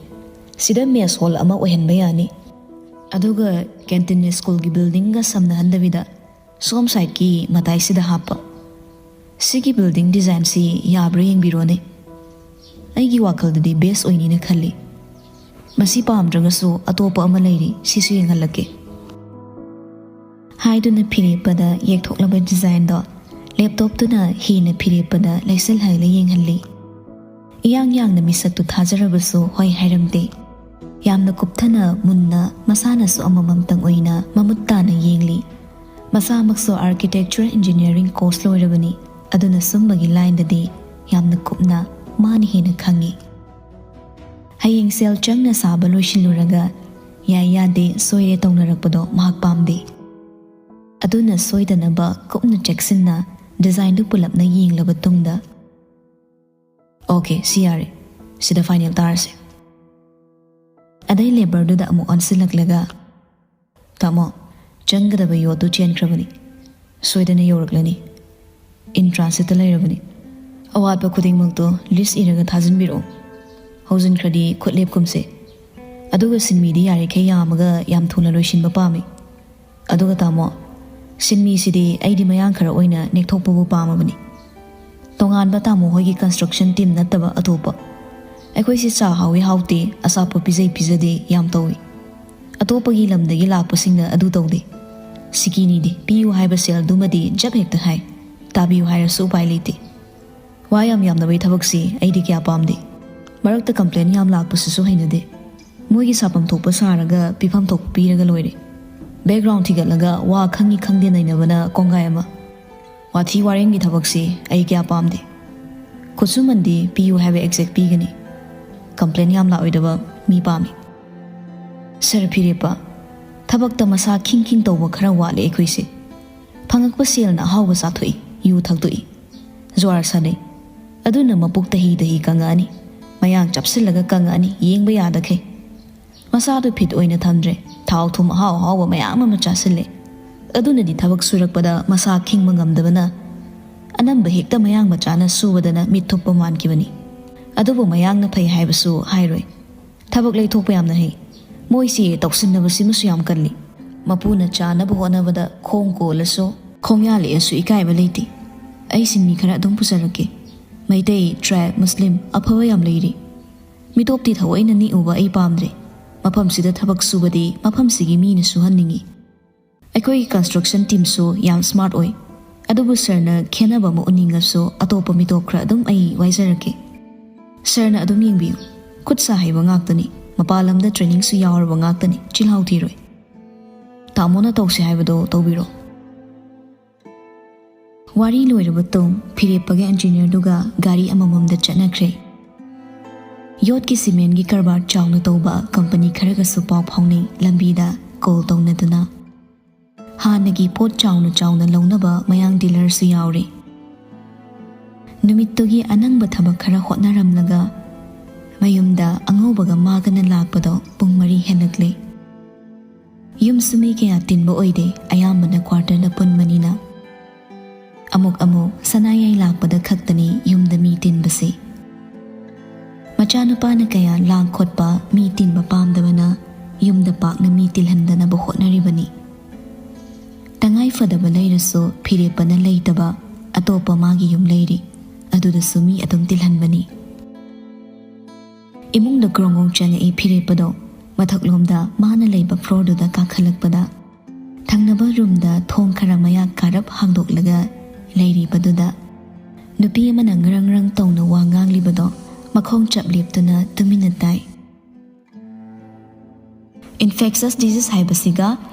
ꯁꯤꯗ ꯃꯦꯁ ꯍꯣꯜ ꯑꯃ ꯑꯣꯏꯍꯟꯕ ꯌꯥꯅꯤ꯫ ꯑꯗꯨꯒ ꯀꯦꯟꯇꯤꯟꯅ ꯁ꯭ꯀꯨꯜꯒꯤ ꯕꯤꯜꯗꯤꯡꯒ ꯁꯝꯅꯍꯟꯗꯕꯤꯗ ꯁꯣꯝ ꯁꯥꯏꯠꯀꯤ ꯃꯇꯥꯏꯁꯤꯗ ꯍꯥꯞꯄ꯫ "ꯁꯤꯒꯤ building designꯁꯤ ꯌꯥꯕ꯭ꯔꯥ ꯌꯦꯡꯕꯤꯔꯣꯅꯦ꯫ ꯑꯩꯒꯤ ꯋꯥꯈꯜꯗꯗꯤ best ꯑꯣꯏꯅꯤꯅ ꯈꯜꯂꯤ꯫ ꯃꯁꯤ ꯄꯥꯝꯗ꯭ꯔꯒꯁꯨ ꯑꯇꯣꯞꯄ ꯑꯃ ꯂꯩꯔꯤ, ꯁꯤꯁꯨ ꯌꯦꯡꯍꯜꯂꯛꯀꯦ"꯫ ꯍꯥꯏꯗꯨꯅ ꯐꯤꯔꯦꯞꯄꯗ ꯌꯦꯛꯊꯣꯛꯂꯕ designꯗꯣ laptopꯇꯨꯅ ꯍꯦꯟꯅ ꯐꯤꯔꯦꯞꯄꯗ ꯂꯩꯁꯜꯍꯜꯂ ꯌꯦꯡꯍꯜꯂꯤ꯫ ꯏꯌꯥꯡ ꯌꯥꯡꯅ ꯃꯤꯁꯛꯇꯨ ꯊꯥꯖꯔꯕꯁꯨ ꯍꯣꯏ ꯍꯥꯏꯔꯝꯗꯦ꯫ ꯌꯥꯝꯅ ꯀꯨꯞꯊꯅ ꯃꯨꯟꯅ ꯃꯁꯥꯅꯁꯨ ꯑꯃꯃꯝꯇꯪ ꯑꯣꯏꯅ ꯃꯃꯨꯠ ꯇꯥꯅ ꯌꯦꯡꯂꯤ꯫ ꯃꯁꯥꯃꯛꯁꯨ architecture engineering course ꯂꯣꯏꯔꯕꯅꯤ, ꯑꯗꯨꯅ ꯁꯨꯝꯕꯒꯤ lineꯗꯗꯤ ꯌꯥꯝꯅ ꯀꯨꯞꯅ ꯃꯥꯅ ꯍꯦꯟꯅ ꯈꯪꯏ꯫ ꯍꯌꯦꯡ ꯁꯦꯜ ꯆꯪꯅ ꯁꯥꯕ ꯂꯣꯏꯁꯤꯜꯂꯨꯔꯒ ꯌꯥꯏ ꯌꯥꯗꯦ ꯁꯣꯏꯔꯦ ꯇꯧꯅꯔꯛꯄꯗꯣ ꯃꯍꯥꯛ ꯄꯥꯝꯗꯦ꯫ ꯑꯗꯨꯅ ꯁꯣꯏꯗꯅꯕ ꯀꯨꯞꯅ ꯆꯦꯛꯁꯤꯟꯅ designꯗꯨ ꯄꯨꯂꯞꯅ ꯌꯦꯡꯂꯕ ꯇꯨꯡꯗ, "Okay, ꯁꯤ ꯌꯥꯔꯦ, ꯁꯤꯗ final ꯇꯥꯔꯁꯦ"꯫ ꯑꯗꯩ labourꯗꯨꯗ ꯑꯃꯨꯛ ꯑꯣꯟꯁꯤꯜꯂꯛꯂꯒ, "ꯇꯥꯃꯣ, ꯆꯪꯒꯗꯕ ꯌꯣꯠꯇꯨ ꯆꯦꯟꯈ꯭ꯔꯕꯅꯤ, ꯁꯣꯏꯗꯅ ꯌꯧꯔꯛꯂꯅꯤ꯫ In transitꯇ ꯂꯩꯔꯕꯅꯤ꯫ ꯑꯋꯥꯠꯄ ꯈꯨꯗꯤꯡꯃꯛꯇꯨ list ꯏꯔꯒ ꯊꯥꯖꯤꯟꯕꯤꯔꯛꯎ꯫ ꯍꯧꯖꯤꯟꯈ꯭ꯔꯗꯤ ꯈꯨꯠ ꯂꯦꯞꯀꯨꯝꯁꯦ꯫ ꯑꯗꯨꯒ ꯁꯤꯟꯃꯤꯗꯤ ꯌꯥꯔꯤꯈꯩ ꯌꯥꯝꯃꯒ ꯌꯥꯝ ꯊꯨꯅ ꯂꯣꯏꯁꯤꯟꯕ ꯄꯥꯝꯃꯤ꯫ ꯑꯗꯨꯒ ꯇꯥꯃꯣ, ꯁꯤꯟꯃꯤꯁꯤꯗꯤ ꯑꯩꯗꯤ ꯃꯌꯥꯡ ꯈꯔ ꯑꯣꯏꯅ ꯅꯦꯛꯊꯣꯛꯄꯕꯨ ꯄꯥꯝꯃꯕꯅꯤ꯫ ꯇꯣꯉꯥꯟꯕ ꯇꯥꯃꯣ ꯍꯣꯏꯒꯤ construction team ꯅꯠꯇꯕ ꯑꯇꯣꯞꯄ꯫ ꯑꯩꯈꯣꯏꯁꯤ ꯆꯥ ꯍꯥꯎꯏ ꯍꯥꯎꯇꯦ, ꯑꯆꯥꯄꯣꯠ ꯄꯤꯖꯩ ꯄꯤꯖꯗꯦ ꯌꯥꯝ ꯇꯧꯏ꯫ ꯑꯇꯣꯞꯄꯒꯤ ꯂꯝꯗꯒꯤ ꯂꯥꯛꯄꯁꯤꯡꯅ ꯑꯗꯨ ꯇꯧꯗꯦ꯫ ꯁꯤꯀꯤꯅꯤꯗꯤ ꯄꯤꯌꯨ ꯍꯥꯏꯕ ꯁꯦꯜꯗꯨꯃꯗꯤ ꯖꯞ ꯍꯦꯛꯇ ꯍꯥꯏ, ꯇꯥꯕꯤꯌꯨ ꯍꯥꯏꯔꯁꯨ ꯎꯄꯥꯏ ꯂꯩꯇꯦ꯫ ꯋꯥ ꯌꯥꯝ ꯌꯥꯝꯅꯕꯒꯤ ꯊꯕꯛꯁꯤ ꯑꯩꯗꯤ ꯀꯌꯥ ꯄꯥꯝꯗꯦ꯫ ꯃꯔꯛꯇ complain ꯌꯥꯝ ꯂꯥꯛꯄꯁꯤꯁꯨ ꯍꯩꯅꯗꯦ꯫ ꯃꯣꯏꯒꯤ ꯁꯥꯐꯝ ꯊꯣꯛꯄ ꯁꯥꯔꯒ ꯄꯤꯐꯝ ꯊꯣꯛꯄ ꯄꯤꯔꯒ ꯂꯣꯏꯔꯦ꯫ Background ꯊꯤꯒꯠꯂꯒ ꯋꯥ ꯈꯪꯉꯤ ꯈꯪꯗꯦ ꯅꯩꯅꯕꯅ ꯀꯣꯡꯒꯥꯏ ꯑꯃ꯫ ꯋꯥꯊꯤ ꯋꯥꯔꯦꯝꯒꯤ ꯊꯕꯛꯁꯤ ꯑꯩ ꯀꯌꯥ ꯄꯥꯝꯗꯦ꯫ ꯈꯨꯠꯁꯨꯃꯟꯗꯤ ꯄꯤꯌꯨ ꯍꯥꯏꯕ exact ꯄꯤꯒꯅꯤ꯫ Complain ꯌꯥꯝ ꯂꯥꯛꯑꯣꯏꯗꯕ ꯃꯤ ꯄꯥꯝꯃꯤ꯫ ꯁꯥꯔ ꯐꯤꯔꯦꯞꯄ, ꯊꯕꯛꯇ ꯃꯁꯥ ꯈꯤꯡ ꯈꯤꯡ ꯇꯧꯕ ꯈꯔ ꯋꯥꯠꯂꯦ ꯑꯩꯈꯣꯏꯁꯦ꯫ ꯐꯪꯉꯛꯄ ꯁꯦꯜꯅ ꯑꯍꯥꯎꯕ ꯆꯥꯊꯣꯛꯏ, ꯌꯨ ꯊꯛꯇꯣꯛꯏ, ꯖꯨꯋꯥꯔ ꯁꯥꯟꯅꯩ꯫ ꯑꯗꯨꯅ ꯃꯄꯨꯛ ꯇꯍꯤ ꯇꯍꯤ ꯀꯪꯉꯛꯑꯅꯤ, ꯃꯌꯥꯡ ꯆꯞꯁꯤꯜꯂꯒ ꯀꯪꯉꯛꯑꯅꯤ, ꯌꯦꯡꯕ ꯌꯥꯗꯈꯩ꯫ ꯃꯁꯥꯗꯨ fit ꯑꯣꯏꯅ ꯊꯝꯗ꯭ꯔꯦ, ꯊꯥꯎ ꯊꯨꯝ ꯑꯍꯥꯎ ꯑꯍꯥꯎꯕ ꯃꯌꯥꯝ ꯑꯃ ꯆꯥꯁꯤꯜꯂꯦ꯫ ꯑꯗꯨꯅꯗꯤ ꯊꯕꯛ ꯁꯨꯔꯛꯄꯗ ꯃꯁꯥ ꯈꯤꯡꯕ ꯉꯝꯗꯕꯅ ꯑꯅꯝꯕ ꯍꯦꯛꯇ ꯃꯌꯥꯡ ꯃꯆꯥꯅ ꯁꯨꯕꯗꯅ ꯃꯤꯠ ꯊꯨꯞꯄ ꯃꯥꯟꯈꯤꯕꯅꯤ꯫ ꯑꯗꯨꯕꯨ ꯃꯌꯥꯡꯅ ꯐꯩ ꯍꯥꯏꯕꯁꯨ ꯍꯥꯏꯔꯣꯏ꯫ ꯊꯕꯛ ꯂꯩꯊꯣꯛꯄ ꯌꯥꯝꯅ ꯍꯩ꯫ ꯃꯣꯏꯁꯤ ꯇꯧꯁꯤꯟꯅꯕꯁꯤꯃꯁꯨ ꯌꯥꯝ ꯀꯜꯂꯤ꯫ ꯃꯄꯨꯅ ꯆꯥꯅꯕ ꯍꯣꯠꯅꯕꯗ ꯈꯣꯡ ꯀꯣꯜꯂꯁꯨ, ꯈꯣꯡꯌꯥ ꯂꯦꯛꯑꯁꯨ ꯏꯀꯥꯏꯕ ꯂꯩꯇꯦ꯫ ꯑꯩ ꯁꯤꯟꯃꯤ ꯈꯔ ꯑꯗꯨꯝ ꯄꯨꯖꯔꯛꯀꯦ꯫ ꯃꯩꯇꯩ, ꯇ꯭ꯔꯥꯏꯕ, ꯃꯨꯁꯂꯤꯝ ꯑꯐꯕ ꯌꯥꯝ ꯂꯩꯔꯤ꯫ ꯃꯤꯇꯣꯞꯇꯤ ꯊꯑꯣꯏꯅ ꯅꯤꯛꯎꯕ ꯑꯩ ꯄꯥꯝꯗ꯭ꯔꯦ꯫ ꯃꯐꯝꯁꯤꯗ ꯊꯕꯛ ꯁꯨꯕꯗꯤ ꯃꯐꯝꯁꯤꯒꯤ ꯃꯤꯅ ꯁꯨꯍꯟꯅꯤꯡꯉꯤ꯫ ꯑꯩꯈꯣꯏꯒꯤ ꯀꯟꯁꯇ꯭ꯔꯛꯁꯟ ꯇꯤꯝꯁꯨ ꯌꯥꯝ ꯁ꯭ꯃꯥꯔꯠ ꯑꯣꯏ꯫ ꯑꯗꯨꯕꯨ ꯁꯔꯅ ꯈꯦꯠꯅꯕ ꯑꯃ ꯎꯠꯅꯤꯡꯂꯁꯨ ꯑꯇꯣꯞꯄ ꯃꯤꯇꯣꯞ ꯈꯔ ꯑꯗꯨꯝ ꯑꯩ ꯋꯥꯏꯖꯔꯛꯀꯦ꯫ ꯁꯔꯅ ꯑꯗꯨꯝ ꯌꯦꯡꯕꯤꯌꯨ꯫ ꯈꯨꯠ ꯁꯥ ꯍꯩꯕ ꯉꯥꯛꯇꯅꯤ꯫ ꯃꯄꯥꯟ ꯂꯝꯗ ꯇ꯭ꯔꯦꯅꯤꯡꯁꯨ ꯌꯥꯎꯔꯕ ꯉꯥꯛꯇꯅꯤ꯫ ꯆꯤꯜꯍꯥꯎ ꯊꯤꯔꯣꯏ꯫ ꯇꯥꯃꯣꯅ ꯇꯧꯁꯦ ꯍꯥꯏꯕꯗꯣ ꯇꯧꯕꯤꯔꯣ꯫ ꯋꯥꯔꯤ ꯂꯣꯏꯔꯕ ꯇꯨꯡ ꯐꯤꯔꯦꯞꯄꯒ ꯏꯟꯖꯤꯅꯤꯌꯔꯗꯨꯒ ꯒꯥꯔꯤ ꯑꯃꯃꯝꯗ ꯆꯠꯅꯈ꯭ꯔꯦ꯫ ꯌꯣꯠꯀꯤ ꯁꯤꯃꯦꯟꯒꯤ ꯀꯔꯕꯥꯔ ꯆꯥꯎꯅ ꯇꯧꯕ ꯀꯝꯄꯅꯤ ꯈꯔꯒꯁꯨ ꯄꯥꯎ ꯐꯥꯎꯅꯩ꯫ ꯂꯝꯕꯤꯗ ꯀꯣꯜ ꯇꯧꯅꯗꯨꯅ꯫ ꯍꯥꯟꯅꯒꯤ ꯄꯣꯠ ꯆꯥꯎꯅ ꯆꯥꯎꯅ ꯂꯧꯅꯕ ꯃꯌꯥꯡ ꯗꯤꯂꯔꯁꯨ ꯌꯥꯎꯔꯦ꯫ ꯅꯨꯃꯤꯠꯇꯨꯒꯤ ꯑꯅꯪꯕ ꯊꯕꯛ ꯈꯔ ꯍꯣꯠꯅꯔꯝꯂꯒ ꯃꯌꯨꯝꯗ ꯑꯉꯧꯕꯒ ꯃꯥꯒꯅ ꯂꯥꯛꯄꯗꯣ ꯄꯨꯡ ꯃꯔꯤ ꯍꯦꯜꯂꯛꯂꯦ꯫ ꯌꯨꯝꯁꯨ ꯃꯤ ꯀꯌꯥ ꯇꯤꯟꯕ ꯑꯣꯏꯗꯦ, ꯑꯌꯥꯝꯕꯅ ꯀ꯭ꯋꯥꯔꯇꯔꯗ ꯄꯨꯟꯕꯅꯤꯅ꯫ ꯑꯃꯨꯛ ꯑꯃꯨꯛ ꯁꯅꯥꯌꯥꯏ ꯂꯥꯛꯄꯗ ꯈꯛꯇꯅꯤ ꯌꯨꯝꯗ ꯃꯤ ꯇꯤꯟꯕꯁꯤ꯫ ꯃꯆꯥꯅꯨꯄꯥꯅ ꯀꯌꯥ ꯂꯥꯡ ꯈꯣꯠꯄ, ꯃꯤ ꯇꯤꯟꯕ ꯄꯥꯝꯗꯕꯅ ꯌꯨꯝꯗ ꯄꯥꯛꯅ ꯃꯤ ꯇꯤꯜꯍꯟꯗꯅꯕ ꯍꯣꯠꯅꯔꯤꯕꯅꯤ꯫ ꯇꯉꯥꯏ ꯐꯗꯕ ꯂꯩꯔꯁꯨ ꯐꯤꯔꯦꯞꯄꯅ ꯂꯩꯇꯕ ꯑꯇꯣꯞꯄ ꯃꯥꯒꯤ ꯌꯨꯝ ꯂꯩꯔꯤ, ꯑꯗꯨꯗꯁꯨ ꯃꯤ ꯑꯗꯨꯝ ꯇꯤꯜꯍꯟꯕꯅꯤ꯫ ꯏꯃꯨꯡꯗ ꯒ꯭ꯔꯣꯡ ꯒ꯭ꯔꯣꯡ ꯆꯪꯉꯛꯏ ꯐꯤꯔꯦꯞꯄꯗꯣ꯫ ꯃꯊꯛꯂꯣꯝꯗ ꯃꯥꯅ ꯂꯩꯕ ꯐ꯭ꯂꯣꯔꯗꯨꯗ ꯀꯥꯈꯠꯂꯛꯄꯗ ꯊꯪꯅꯕ ꯔꯨꯝꯗ ꯊꯣꯡ ꯈꯔ ꯃꯌꯥ ꯀꯥꯔꯞ ꯍꯥꯡꯗꯣꯛꯂꯒ ꯂꯩꯔꯤꯕꯗꯨꯗ ꯅꯨꯄꯤ ꯑꯃꯅ ꯉꯔꯪ ꯉꯔꯪ ꯇꯧꯅ ꯋꯥ ꯉꯥꯡꯂꯤꯕꯗꯣ ꯃꯈꯣꯡ ꯆꯞ ꯂꯦꯞꯇꯨꯅ ꯇꯨꯃꯤꯟꯅ ꯇꯥꯏ꯫ ꯏꯟꯐꯦꯛꯁꯁ ꯗꯤꯖꯤꯖ ꯍꯥꯏꯕꯁꯤꯒ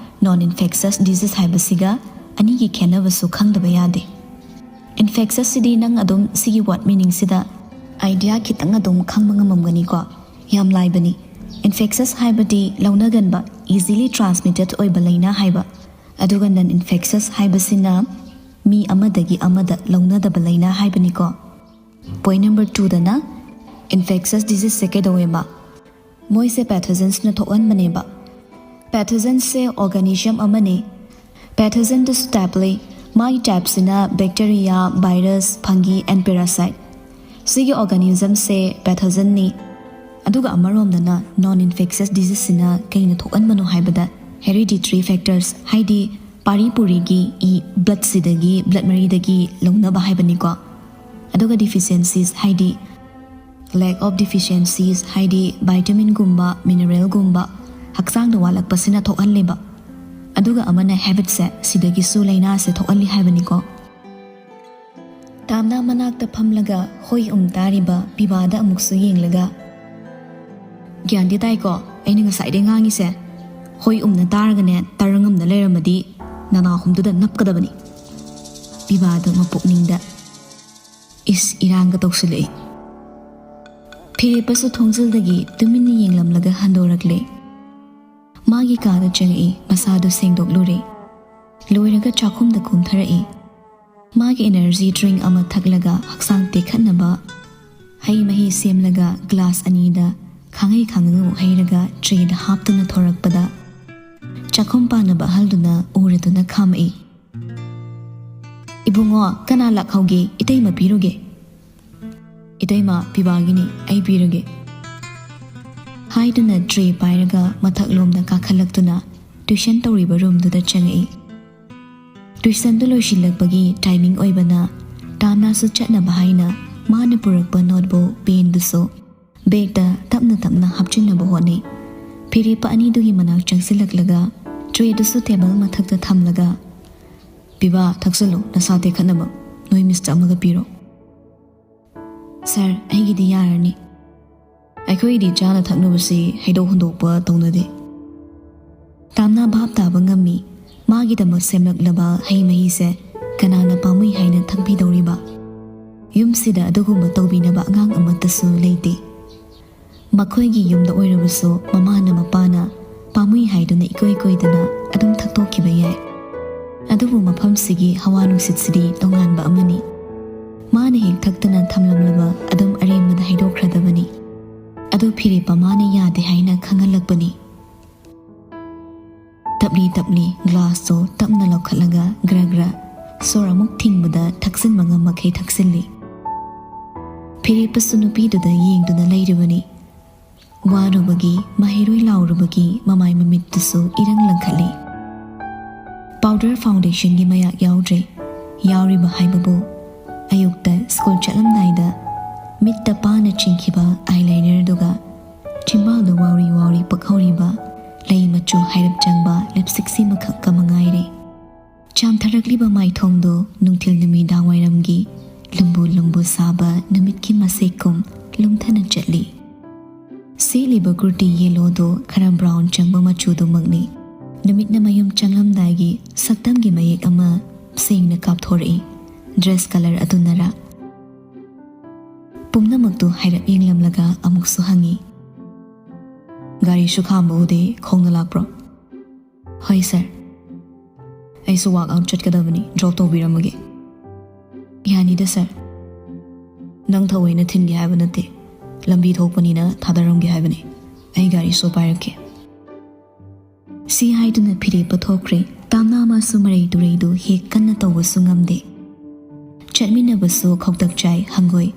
ꯅꯣꯟ ꯏꯟꯐꯦꯛꯁꯁ ꯗꯤꯖꯤꯖ ꯍꯥꯏꯕꯁꯤꯒ ꯑꯅꯤꯒꯤ ꯈꯦꯠꯅꯕꯁꯨ ꯈꯪꯗꯕ ꯌꯥꯗꯦ꯫ ꯏꯟꯐꯦꯛꯁꯁꯁꯤꯗꯤ ꯅꯪ ꯑꯗꯨꯝ ꯁꯤꯒꯤ ꯋꯥꯔꯗ ꯃꯤꯅꯤꯡꯁꯤꯗ ꯑꯥꯏꯗꯤꯌꯥ ꯈꯤꯇꯪ ꯑꯗꯨꯝ ꯈꯪꯕ ꯉꯝꯃꯝꯒꯅꯤꯀꯣ? ꯌꯥꯝ ꯂꯥꯏꯕꯅꯤ꯫ ꯏꯟꯐꯦꯛꯁꯁ ꯍꯥꯏꯕꯗꯤ ꯂꯧꯅꯒꯟꯕ, ꯏꯖꯤꯂꯤ ꯇ꯭ꯔꯥꯟꯁꯃꯤꯇꯦꯠ ꯑꯣꯏꯕ ꯂꯥꯏꯅꯥ ꯍꯥꯏꯕ꯫ ꯑꯗꯨꯒ ꯅꯟ ꯏꯟꯐꯦꯛꯁꯁ ꯍꯥꯏꯕꯁꯤꯅ ꯃꯤ ꯑꯃꯗꯒꯤ ꯑꯃꯗ ꯂꯧꯅꯗꯕ ꯂꯥꯏꯅꯥ ꯍꯥꯏꯕꯅꯤꯀꯣ꯫ ꯄꯣꯏꯟ ꯅꯝꯕꯔ ꯇꯨꯗꯅ ꯏꯟꯐꯦꯛꯁꯁ ꯗꯤꯖꯤꯖꯁꯦ ꯀꯩꯗꯧꯋꯦꯕ? ꯃꯣꯏꯁꯦ ꯄꯦꯊꯣꯖꯦꯟꯁꯅ ꯊꯣꯛꯍꯟꯕꯅꯦꯕ꯫ ꯄꯦꯊꯣꯖꯦꯟꯁꯁꯦ ꯑꯣꯔꯒꯥꯅꯤꯖꯝ ꯑꯃꯅꯤ꯫ ꯄꯦꯊꯣꯖꯦꯟꯗꯁꯨ ꯇꯥꯏꯞ ꯂꯩ꯫ ꯃꯥꯒꯤ ꯇꯥꯏꯞꯁꯤꯅ ꯕꯦꯛꯇꯦꯔꯤꯌꯥ, ꯚꯥꯏꯔꯁ, ꯐꯪꯒꯤ ꯑꯦꯟ ꯄꯦꯔꯥꯁꯥꯏꯠ꯫ ꯁꯤꯒꯤ ꯑꯣꯔꯒꯥꯅꯤꯖꯝꯁꯦ ꯄꯦꯊꯣꯖꯟꯅꯤ꯫ ꯑꯗꯨꯒ ꯑꯃꯔꯣꯝꯗꯅ ꯅꯣꯟ ꯏꯟꯐꯦꯛꯁꯁ ꯗꯤꯖꯤꯖꯁꯤꯅ ꯀꯩꯅ ꯊꯣꯛꯍꯟꯕꯅꯣ ꯍꯥꯏꯕꯗ ꯍꯦꯔꯤꯗꯤꯇ꯭ꯔꯤ ꯐꯦꯛꯇꯔꯁ, ꯍꯥꯏꯗꯤ ꯄꯥꯔꯤ ꯄꯨꯔꯤꯒꯤ ꯏ bloodꯁꯤꯗꯒꯤ, blood ꯃꯔꯤꯗꯒꯤ ꯂꯧꯅꯕ ꯍꯥꯏꯕꯅꯤꯀꯣ꯫ ꯑꯗꯨꯒ deficiencies ꯍꯥꯏꯗꯤ lack of deficiencies ꯍꯥꯏꯗꯤ vitaminꯒꯨꯝꯕ mineralꯒꯨꯝꯕ ꯍꯛꯆꯥꯡꯗ ꯋꯥꯠꯂꯛꯄꯁꯤꯅ ꯊꯣꯛꯍꯜꯂꯦꯕ꯫ ꯑꯗꯨꯒ ꯑꯃꯅ habitꯁꯦ, ꯁꯤꯗꯒꯤꯁꯨ ꯂꯥꯏꯅꯥꯁꯦ ꯊꯣꯛꯍꯜꯂꯤ ꯍꯥꯏꯕꯅꯤꯀꯣ꯫ ꯇꯥꯝꯅꯥ ꯃꯅꯥꯛꯇ ꯐꯝꯂꯒ ꯍꯣꯏ ꯎꯝ ꯇꯥꯔꯤꯕ ꯄꯤꯕꯥꯗ ꯑꯃꯨꯛꯁꯨ ꯌꯦꯡꯂꯒ, "ꯒ꯭ꯌꯥꯟꯗꯤ ꯇꯥꯏꯀꯣ ꯑꯩꯅ ꯉꯁꯥꯏꯗꯩ ꯉꯥꯡꯉꯤꯁꯦ? ꯍꯣꯏ ꯎꯝꯅ ꯇꯥꯔꯒꯅꯦ, ꯇꯥꯔꯉꯝꯅ ꯂꯩꯔꯝꯃꯗꯤ ꯅꯅꯥꯍꯨꯝꯗꯨꯗ ꯅꯞꯀꯗꯕꯅꯤ꯫" ꯄꯤꯕꯥꯗꯣ ꯃꯄꯨꯛꯅꯤꯡꯗ, "ꯏꯁ, ꯏꯔꯥꯡꯒ ꯇꯧꯁꯤꯜꯂꯛꯏ꯫" ꯐꯤꯔꯦꯞꯄꯁꯨ ꯊꯣꯡꯖꯤꯜꯗꯒꯤ ꯇꯨꯃꯤꯟꯅ ꯌꯦꯡꯂꯝꯂꯒ ꯍꯟꯗꯣꯔꯛꯂꯦ꯫ ꯃꯥꯒꯤ ꯀꯥꯗ ꯆꯪꯉꯛꯏ, ꯃꯁꯥꯗꯨ ꯁꯦꯡꯗꯣꯛꯂꯨꯔꯦ꯫ ꯂꯣꯏꯔꯒ ꯆꯥꯛꯈꯨꯝꯗ ꯀꯨꯝꯊꯔꯛꯏ꯫ ꯃꯥꯒꯤ energy drink ꯑꯃ ꯊꯛꯂꯒ ꯍꯛꯆꯥꯡ ꯇꯦꯛꯈꯠꯅꯕ ꯍꯩ ꯃꯍꯤ ꯁꯦꯝꯂꯒ glass ꯑꯅꯤꯗ ꯈꯥꯡꯉꯩ ꯈꯥꯡꯉꯩ ꯑꯃꯨꯛ ꯍꯩꯔꯒ tray ꯗ ꯍꯥꯞꯇꯨꯅ ꯊꯣꯔꯛꯄꯗ, ꯆꯥꯛꯈꯨꯝ ꯄꯥꯟꯅꯕ ꯑꯍꯜꯗꯨꯅ ꯎꯔꯗꯨꯅ ꯈꯥꯝꯃꯛꯏ꯫ "ꯏꯕꯨꯡꯉꯣ, ꯀꯅꯥ ꯂꯥꯛꯍꯧꯒꯦ? ꯏꯇꯩꯃ ꯄꯤꯔꯨꯒꯦ꯫" "ꯏꯇꯩꯃ, ꯄꯤꯕꯥꯒꯤꯅꯤ, ꯑꯩ ꯄꯤꯔꯒꯦ꯫" ꯍꯥꯏꯗꯨꯅ tray ꯄꯥꯏꯔꯒ ꯃꯊꯛꯂꯣꯝꯗ ꯀꯥꯈꯠꯂꯛꯇꯨꯅ tuition ꯇꯧꯔꯤꯕ room ꯗꯨꯗ ꯆꯪꯉꯛꯏ꯫ Tuition ꯗꯨ ꯂꯣꯏꯁꯤꯜꯂꯛꯄꯒꯤ timing ꯑꯣꯏꯕꯅ, ꯇꯥꯝꯅꯥꯁꯨ ꯆꯠꯅꯕ ꯍꯥꯏꯅ ꯃꯥꯅ ꯄꯨꯔꯛꯄ notebook, pen ꯗꯨꯁꯨ bag ꯇ ꯇꯞꯅ ꯇꯞꯅ ꯍꯥꯞꯆꯤꯟꯅꯕ ꯍꯣꯠꯅꯩ꯫ ꯐꯤꯔꯦꯞꯄ ꯑꯅꯤꯗꯨꯒꯤ ꯃꯅꯥꯛ ꯆꯪꯁꯤꯜꯂꯛꯂꯒ tray ꯗꯨꯁꯨ table ꯃꯊꯛꯇ ꯊꯝꯂꯒ, "ꯄꯤꯕꯥ, ꯊꯛꯆꯜꯂꯨ, ꯅꯁꯥ ꯇꯦꯛꯈꯠꯅꯕ꯫ ꯅꯣꯏ miss ꯇ ꯑꯃꯒ ꯄꯤꯔꯣ꯫" "Sir, ꯑꯩꯒꯤꯗꯤ ꯌꯥꯔꯅꯤ꯫ ꯑꯩꯈꯣꯏꯒꯤꯗꯤ ꯆꯥꯅ ꯊꯛꯅꯕꯁꯤ ꯍꯩꯗꯣꯛ ꯍꯨꯟꯗꯣꯛꯄ ꯇꯧꯅꯗꯦ꯫" ꯇꯥꯝꯅꯥ ꯚꯥꯞ ꯇꯥꯕ ꯉꯝꯃꯤ꯫ ꯃꯥꯒꯤꯗꯃꯛ ꯁꯦꯝꯂꯛꯂꯕ ꯍꯩ ꯃꯍꯤꯁꯦ ꯀꯅꯥꯅ ꯄꯥꯝꯃꯨꯏ ꯍꯥꯏꯅ ꯊꯛꯄꯤꯗꯧꯔꯤꯕ? ꯌꯨꯝꯁꯤꯗ ꯑꯗꯨꯒꯨꯝꯕ ꯇꯧꯕꯤꯅꯕ ꯑꯉꯥꯡ ꯑꯃꯠꯇꯁꯨ ꯂꯩꯇꯦ꯫ ꯃꯈꯣꯏꯒꯤ ꯌꯨꯝꯗ ꯑꯣꯏꯔꯕꯁꯨ ꯃꯃꯥꯅ ꯃꯄꯥꯅ ꯄꯥꯝꯃꯨꯏ ꯍꯥꯏꯗꯨꯅ ꯏꯀꯣꯏ ꯀꯣꯏꯗꯅ ꯑꯗꯨꯝ ꯊꯛꯇꯣꯛꯈꯤꯕ ꯌꯥꯏ꯫ ꯑꯗꯨꯕꯨ ꯃꯐꯝꯁꯤꯒꯤ ꯍꯋꯥ ꯅꯨꯡꯁꯤꯠꯁꯤꯗꯤ ꯇꯣꯉꯥꯟꯕ ꯑꯃꯅꯤ꯫ ꯃꯥꯅ ꯍꯦꯛ ꯊꯛꯇꯅ ꯊꯝꯂꯝꯂꯕ ꯑꯗꯨꯝ ꯑꯔꯦꯝꯕꯗ ꯍꯩꯗꯣꯛꯈ꯭ꯔꯗꯕꯅꯤ꯫ ꯑꯗꯨ ꯐꯤꯔꯦꯞꯄ ꯃꯥꯅ ꯌꯥꯗꯦ ꯍꯥꯏꯅ ꯈꯪꯍꯜꯂꯛꯄꯅꯤ꯫ ꯇꯞꯂꯤ ꯇꯞꯂꯤ glass ꯇꯣ ꯇꯞꯅ ꯂꯧꯈꯠꯂꯒ ꯒ꯭ꯔ ꯒ꯭ꯔ ꯁꯣꯔ ꯑꯃꯨꯛ ꯊꯤꯡꯕꯗ ꯊꯛꯆꯤꯟꯕ ꯉꯝꯃꯛꯈꯩ ꯊꯛꯆꯤꯜꯂꯤ꯫ ꯐꯤꯔꯦꯞꯄꯁꯨ ꯅꯨꯄꯤꯗꯨꯗ ꯌꯦꯡꯗꯨꯅ ꯂꯩꯔꯤꯕꯅꯤ꯫ ꯋꯥꯔꯨꯕꯒꯤ, ꯃꯍꯩꯔꯣꯏ ꯂꯥꯎꯔꯨꯕꯒꯤ ꯃꯃꯥꯏ ꯃꯃꯤꯠꯇꯨꯁꯨ ꯏꯔꯪ ꯂꯪꯈꯠꯂꯤ꯫ ꯄꯥꯎꯗꯔ ꯐꯥꯎꯟꯗꯦꯁꯟꯒꯤ ꯃꯌꯥꯛ ꯌꯥꯎꯗ꯭ꯔꯦ꯫ ꯌꯥꯎꯔꯤꯕ ꯍꯥꯏꯕꯕꯨ, ꯑꯌꯨꯛꯇ ꯁ꯭ꯀꯨꯜ ꯆꯠꯂꯝꯗꯥꯏꯗ ꯃꯤꯠꯇ ꯄꯥꯅ ꯆꯤꯡꯈꯤꯕ ꯑꯥꯏꯂꯥꯏꯅꯔꯗꯨꯒ, ꯆꯤꯝꯕꯥꯜꯗ ꯋꯥꯎꯔꯤ ꯋꯥꯎꯔꯤ ꯄꯛꯍꯧꯔꯤꯕ ꯂꯩ ꯃꯆꯨ ꯍꯥꯏꯔꯞ ꯆꯪꯕ ꯂꯤꯞꯁꯇꯤꯛꯁꯤ ꯃꯈꯛ ꯀꯃ ꯉꯥꯏꯔꯦ꯫ ꯆꯥꯝꯊꯔꯛꯂꯤꯕ ꯃꯥꯏꯊꯣꯡꯗꯨ ꯅꯨꯡꯊꯤꯜ ꯅꯨꯃꯤꯗꯥꯡ ꯋꯥꯏꯔꯝꯒꯤ ꯂꯨꯝꯕꯨ ꯂꯨꯝꯕꯨ ꯁꯥꯕ ꯅꯨꯃꯤꯠꯀꯤ ꯃꯁꯦꯛꯀꯨꯝ ꯂꯨꯝꯊꯅ ꯆꯠꯂꯤ꯫ ꯁꯦꯠꯂꯤꯕ ꯀꯨꯔꯇꯤ ꯌꯦꯂꯣꯗꯨ ꯈꯔ ꯕ꯭ꯔꯥꯎꯟ ꯆꯪꯕ ꯃꯆꯨꯗꯨꯃꯛꯅꯤ꯫ ꯅꯨꯃꯤꯠꯅ ꯃꯌꯨꯝ ꯆꯪꯂꯝꯗꯥꯏꯒꯤ ꯁꯛꯇꯝꯒꯤ ꯃꯌꯦꯛ ꯑꯃ ꯁꯦꯡꯅ ꯀꯥꯞꯊꯣꯔꯛꯏ꯫ Dress colour ꯑꯗꯨꯅꯔꯥ? ꯄꯨꯝꯅꯃꯛꯇꯨ ꯍꯥꯏꯔꯞ ꯌꯦꯡꯂꯝꯂꯒ ꯑꯃꯨꯛꯁꯨ ꯍꯪꯉꯤ, "ꯒꯥꯔꯤꯁꯨ ꯈꯥꯝꯕ ꯎꯗꯦ, ꯈꯣꯡꯅ ꯂꯥꯛꯄ꯭ꯔꯣ?" "ꯍꯣꯏ ꯁꯥꯔ, ꯑꯩꯁꯨ ꯋꯥꯛ ꯑꯥꯎꯠ ꯆꯠꯀꯗꯕꯅꯤ, ꯗ꯭ꯔꯣꯞ ꯇꯧꯕꯤꯔꯝꯃꯒꯦ?" "ꯌꯥꯅꯤꯗ ꯁꯥꯔ, ꯅꯪ ꯊꯑꯣꯏꯅ ꯊꯤꯟꯒꯦ ꯍꯥꯏꯕ ꯅꯠꯇꯦ, ꯂꯝꯕꯤ ꯊꯣꯛꯄꯅꯤꯅ ꯊꯥꯗꯔꯝꯒꯦ ꯍꯥꯏꯕꯅꯤ, ꯑꯩ ꯒꯥꯔꯤꯁꯨ ꯄꯥꯏꯔꯛꯀꯦ꯫" ꯁꯤ ꯍꯥꯏꯗꯨꯅ ꯐꯤꯔꯦꯞꯄ ꯊꯣꯛꯈ꯭ꯔꯦ꯫ ꯇꯥꯝꯅꯥ ꯃꯥꯁꯨ ꯃꯔꯩ ꯇꯨꯔꯩꯗꯨ ꯍꯦꯛ ꯀꯟꯅ ꯇꯧꯕꯁꯨ ꯉꯝꯗꯦ꯫ ꯆꯠꯃꯤꯟꯅꯕꯁꯨ ꯈꯧꯇꯛ ꯆꯥꯏ, ꯍꯪꯒꯣꯏ꯫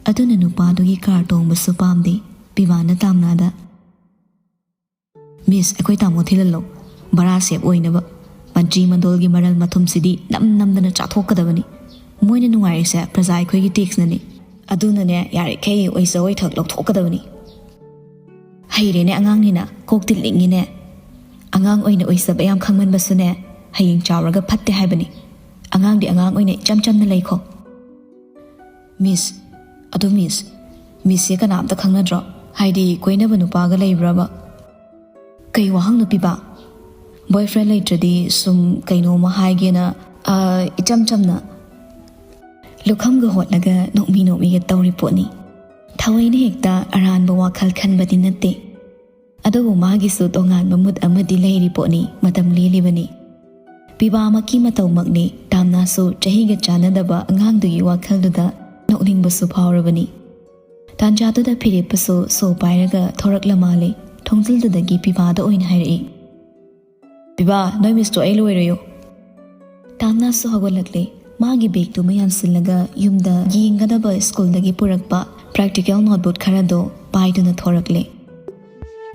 ꯑꯗꯨꯅ ꯅꯨꯄꯥꯗꯨꯒꯤ ꯀꯥꯔ ꯇꯣꯡꯕꯁꯨ ꯄꯥꯝꯗꯦ꯫ ꯄꯤꯕꯥꯅ ꯇꯥꯝꯅꯥꯗ, "ꯃꯤꯁ, ꯑꯩꯈꯣꯏ ꯇꯥꯃꯣ ꯊꯤꯜꯍꯜꯂꯣ, ꯚꯔꯥ ꯁꯦꯞ ꯑꯣꯏꯅꯕ꯫ ꯃꯟꯇ꯭ꯔꯤ ꯃꯟꯗꯣꯜꯒꯤ ꯃꯔꯜ ꯃꯊꯨꯝꯁꯤꯗꯤ ꯅꯝ ꯅꯝꯗꯅ ꯆꯥꯊꯣꯛꯀꯗꯕꯅꯤ꯫ ꯃꯣꯏꯅ ꯅꯨꯡꯉꯥꯏꯔꯤꯁꯦ ꯄ꯭ꯔꯖꯥ ꯑꯩꯈꯣꯏꯒꯤ ꯇꯦꯛꯁꯅꯅꯤ꯫ ꯑꯗꯨꯅꯅꯦ, ꯌꯥꯔꯤꯈꯩ ꯑꯣꯏꯖ ꯑꯣꯏꯊꯛ ꯂꯧꯊꯣꯛꯀꯗꯕꯅꯤ꯫" "ꯍꯩꯔꯦꯅꯦ ꯑꯉꯥꯡꯅꯤꯅ, ꯀꯣꯛꯇꯤ ꯂꯤꯡꯉꯤꯅꯦ꯫ ꯑꯉꯥꯡ ꯑꯣꯏꯅ ꯑꯣꯏꯖꯕ ꯌꯥꯝ ꯈꯪꯃꯟꯕꯁꯨꯅꯦ, ꯍꯌꯦꯡ ꯆꯥꯎꯔꯒ ꯐꯠꯇꯦ ꯍꯥꯏꯕꯅꯤ꯫ ꯑꯉꯥꯡꯗꯤ ꯑꯉꯥꯡ ꯑꯣꯏꯅ ꯏꯆꯝ ꯆꯝꯅ ꯂꯩꯈꯣ꯫" "ꯃꯤꯁ, ꯑꯗꯨ ꯃꯤꯁ, ꯃꯤꯁꯁꯦ ꯀꯅꯥꯝꯇ ꯈꯪꯅꯗ꯭ꯔꯣ? ꯍꯥꯏꯗꯤ ꯀꯣꯏꯅꯕ ꯅꯨꯄꯥꯒ ꯂꯩꯕ꯭ꯔꯕ?" "ꯀꯩ ꯋꯥꯍꯪꯅꯣ ꯄꯤꯕ? ꯕꯣꯏꯐ꯭ꯔꯦꯟ ꯂꯩꯇ꯭ꯔꯗꯤ ꯁꯨꯝ ꯀꯩꯅꯣꯝꯃ ꯍꯥꯏꯒꯦꯅ, ꯑ, ꯏꯆꯝ ꯆꯝꯅ꯫" ꯂꯨꯈꯝꯒ ꯍꯣꯠꯂꯒ ꯅꯣꯛꯃꯤ ꯅꯣꯛꯃꯤꯒ ꯇꯧꯔꯤ ꯄꯣꯠꯅꯤ꯫ ꯊꯑꯣꯏꯅ ꯍꯦꯛꯇ ꯑꯔꯥꯟꯕ ꯋꯥꯈꯜ ꯈꯟꯕꯗꯤ ꯅꯠꯇꯦ꯫ ꯑꯗꯨꯕꯨ ꯃꯥꯒꯤꯁꯨ ꯇꯣꯉꯥꯟꯕ ꯃꯨꯠ ꯑꯃꯗꯤ ꯂꯩꯔꯤ ꯄꯣꯠꯅꯤ, ꯃꯇꯝ ꯂꯦꯜꯂꯤꯕꯅꯤ꯫ ꯄꯤꯕꯥꯃꯛꯀꯤ ꯃꯇꯧꯃꯛꯅꯤ, ꯇꯥꯝꯅꯥꯁꯨ ꯆꯍꯤꯒ ꯆꯥꯟꯅꯗꯕ ꯑꯉꯥꯡꯗꯨꯒꯤ ꯋꯥꯈꯜꯗꯨꯗ ꯅꯣꯛꯅꯤꯡꯕꯁꯨ ꯐꯥꯎꯔꯕꯅꯤ꯫ ꯇꯥꯟꯖꯥꯗꯨꯗ ꯐꯤꯔꯦꯞꯄꯁꯨ ꯁꯣ ꯄꯥꯏꯔꯒ ꯊꯣꯔꯛꯂ ꯃꯥꯜꯂꯦ꯫ ꯊꯣꯡꯖꯤꯜꯗꯨꯗꯒꯤ ꯄꯤꯕꯥꯗ ꯑꯣꯏꯅ ꯍꯥꯏꯔꯛꯏ, "ꯄꯤꯕꯥ, ꯅꯣꯏ ꯃꯤꯁꯇꯣ ꯑꯩ ꯂꯣꯏꯔꯣꯏꯌꯣ꯫" ꯇꯥꯝꯅꯥꯁꯨ ꯍꯧꯒꯠꯂꯛꯂꯦ꯫ ꯃꯥꯒꯤ ꯕꯦꯒꯇꯨꯃ ꯌꯥꯟꯁꯤꯜꯂꯒ ꯌꯨꯝꯗ ꯌꯦꯡꯒꯗꯕ ꯁ꯭ꯀꯨꯜꯗꯒꯤ ꯄꯨꯔꯛꯄ ꯄ꯭ꯔꯦꯛꯇꯤꯀꯦꯜ ꯅꯣꯠꯕꯨꯛ ꯈꯔꯗꯣ ꯄꯥꯏꯗꯨꯅ ꯊꯣꯔꯛꯂꯦ꯫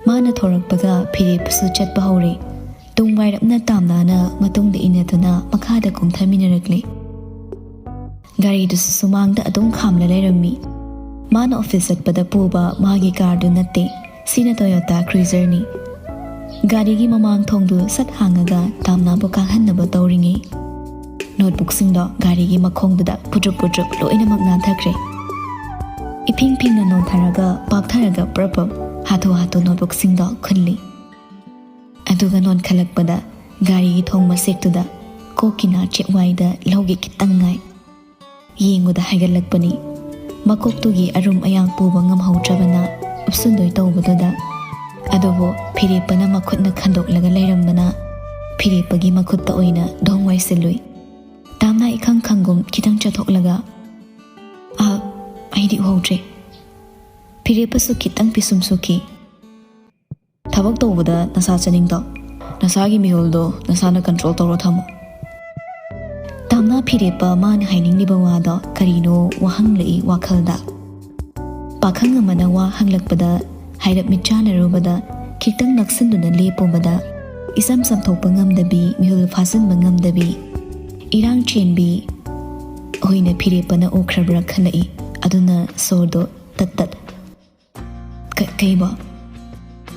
ꯃꯥꯅ ꯊꯣꯔꯛꯄꯒ ꯐꯤꯔꯦꯞꯄꯁꯨ ꯆꯠꯄ ꯍꯧꯔꯦ꯫ ꯇꯨꯡ ꯋꯥꯏꯔꯞꯅ ꯇꯥꯝꯅꯥꯅ ꯃꯇꯨꯡꯗ ꯏꯟꯅꯗꯨꯅ ꯃꯈꯥꯗ ꯀꯨꯝꯊꯃꯤꯟꯅꯔꯛꯂꯦ꯫ ꯒꯥꯔꯤꯗꯨꯁꯨ ꯁꯨꯃꯥꯡꯗ ꯑꯗꯨꯝ ꯈꯥꯝꯂ ꯂꯩꯔꯝꯃꯤ꯫ ꯃꯥꯅ ꯑꯣꯐꯤꯁ ꯆꯠꯄꯗ ꯄꯨꯕ ꯃꯥꯒꯤ ꯀꯥꯔꯗꯨ ꯅꯠꯇꯦ, ꯁꯤꯅ ꯇꯣꯌꯣꯇꯥ ꯀ꯭ꯔꯨꯏꯖꯔꯅꯤ꯫ ꯒꯥꯔꯤꯒꯤ ꯃꯃꯥꯡ ꯊꯣꯡꯗꯨ ꯁꯠ ꯍꯥꯡꯉꯒ ꯇꯥꯝꯅꯥꯕꯨ ꯀꯥꯍꯟꯅꯕ ꯇꯧꯔꯤꯉꯩ, ꯅꯣꯠꯕꯨꯛꯁꯤꯡꯗꯣ ꯒꯥꯔꯤꯒꯤ ꯃꯈꯣꯡꯗꯨꯗ ꯄꯨꯗ꯭ꯔꯨꯞ ꯄꯨꯗ꯭ꯔꯨꯞ ꯂꯣꯏꯅꯃꯛ ꯅꯥꯟꯊꯈ꯭ꯔꯦ꯫ ꯏꯐꯤꯡ ꯐꯤꯡꯅ ꯅꯣꯟꯊꯔꯒ ꯄꯥꯛꯊꯔꯒ ꯄ꯭ꯔꯞ ꯄ꯭ꯔꯞ ꯍꯥꯊꯨ ꯍꯥꯊꯨ ꯅꯣꯠꯕꯨꯛꯁꯤꯡꯗꯣ ꯈꯨꯜꯂꯤ꯫ ꯑꯗꯨꯒ ꯅꯣꯟꯈꯠꯂꯛꯄꯗ ꯒꯥꯔꯤꯒꯤ ꯊꯣꯡ ꯃꯁꯦꯛꯇꯨꯗ ꯀꯣꯛꯀꯤ ꯅꯥ ꯆꯦꯛꯋꯥꯏꯗ ꯂꯧꯒꯦ ꯈꯤꯇꯪ ꯉꯥꯏ꯫ ꯌꯦꯡꯕꯗ ꯍꯥꯏꯒꯠꯂꯛꯄꯅꯤ꯫ ꯃꯀꯣꯛꯇꯨꯒꯤ ꯑꯔꯨꯝ ꯑꯌꯥꯡ ꯄꯨꯕ ꯉꯝꯍꯧꯗ꯭ꯔꯕꯅ ꯎꯞꯁꯨꯟꯗꯣꯏ ꯇꯧꯕꯗꯨꯗ꯫ ꯑꯗꯨꯕꯨ ꯐꯤꯔꯦꯞꯄꯅ ꯃꯈꯨꯠꯅ ꯈꯟꯗꯣꯛꯂꯒ ꯂꯩꯔꯝꯕꯅ ꯐꯤꯔꯦꯞꯄꯒꯤ ꯃꯈꯨꯠꯇ ꯑꯣꯏꯅ ꯙꯣꯡ ꯋꯥꯏꯁꯤꯜꯂꯨꯏ꯫ ꯇꯥꯝꯅꯥ ꯏꯈꯪ ꯈꯪꯒꯨꯝ ꯈꯤꯇꯪ ꯆꯠꯊꯣꯛꯂꯒ, "ꯑꯥ, ꯑꯩꯗꯤ ꯎꯍꯧꯗ꯭ꯔꯦ꯫" ꯐꯤꯔꯦꯞꯄꯁꯨ ꯈꯤꯇꯪ ꯄꯤꯁꯨꯝ ꯁꯨꯈꯤ꯫ "ꯊꯕꯛ ꯇꯧꯕꯗ ꯅꯁꯥ ꯆꯥꯅꯤꯡꯗꯣ, ꯅꯁꯥꯒꯤ ꯃꯤꯍꯨꯜꯗꯣ ꯅꯁꯥꯅ ꯀꯟꯇ꯭ꯔꯣꯜ ꯇꯧꯔ ꯊꯝꯃꯣ꯫" ꯇꯥꯝꯅꯥ ꯐꯤꯔꯦꯞꯄ ꯃꯥꯅ ꯍꯥꯏꯅꯤꯡꯂꯤꯕ ꯋꯥꯗꯣ ꯀꯔꯤꯅꯣ ꯋꯥꯍꯪꯂꯛꯏ ꯋꯥꯈꯜꯗ꯫ ꯄꯥꯈꯪ ꯑꯃꯅ ꯋꯥ ꯍꯪꯂꯛꯄꯗ ꯍꯥꯏꯔꯞ ꯃꯤꯠ ꯆꯥꯟꯅꯔꯨꯕꯗ ꯈꯤꯇꯪ ꯅꯛꯁꯤꯟꯗꯨꯅ ꯂꯦꯞꯄꯨꯕꯗ ꯏꯆꯝ ꯆꯝꯊꯣꯛꯄ ꯉꯝꯗꯕꯤ, ꯃꯤꯍꯨꯜ ꯐꯥꯖꯤꯟꯕ ꯉꯝꯗꯕꯤ, ꯏꯔꯥꯡ ꯆꯦꯟꯕꯤ ꯑꯣꯏꯅ ꯐꯤꯔꯦꯞꯄꯅ ꯎꯈ꯭ꯔꯕ꯭ꯔꯥ ꯈꯜꯂꯛꯏ꯫ ꯑꯗꯨꯅ ꯁꯣꯔꯗꯣ ꯇꯠ ꯇꯠ꯫ "ꯀ-, ꯀꯩꯕꯣ?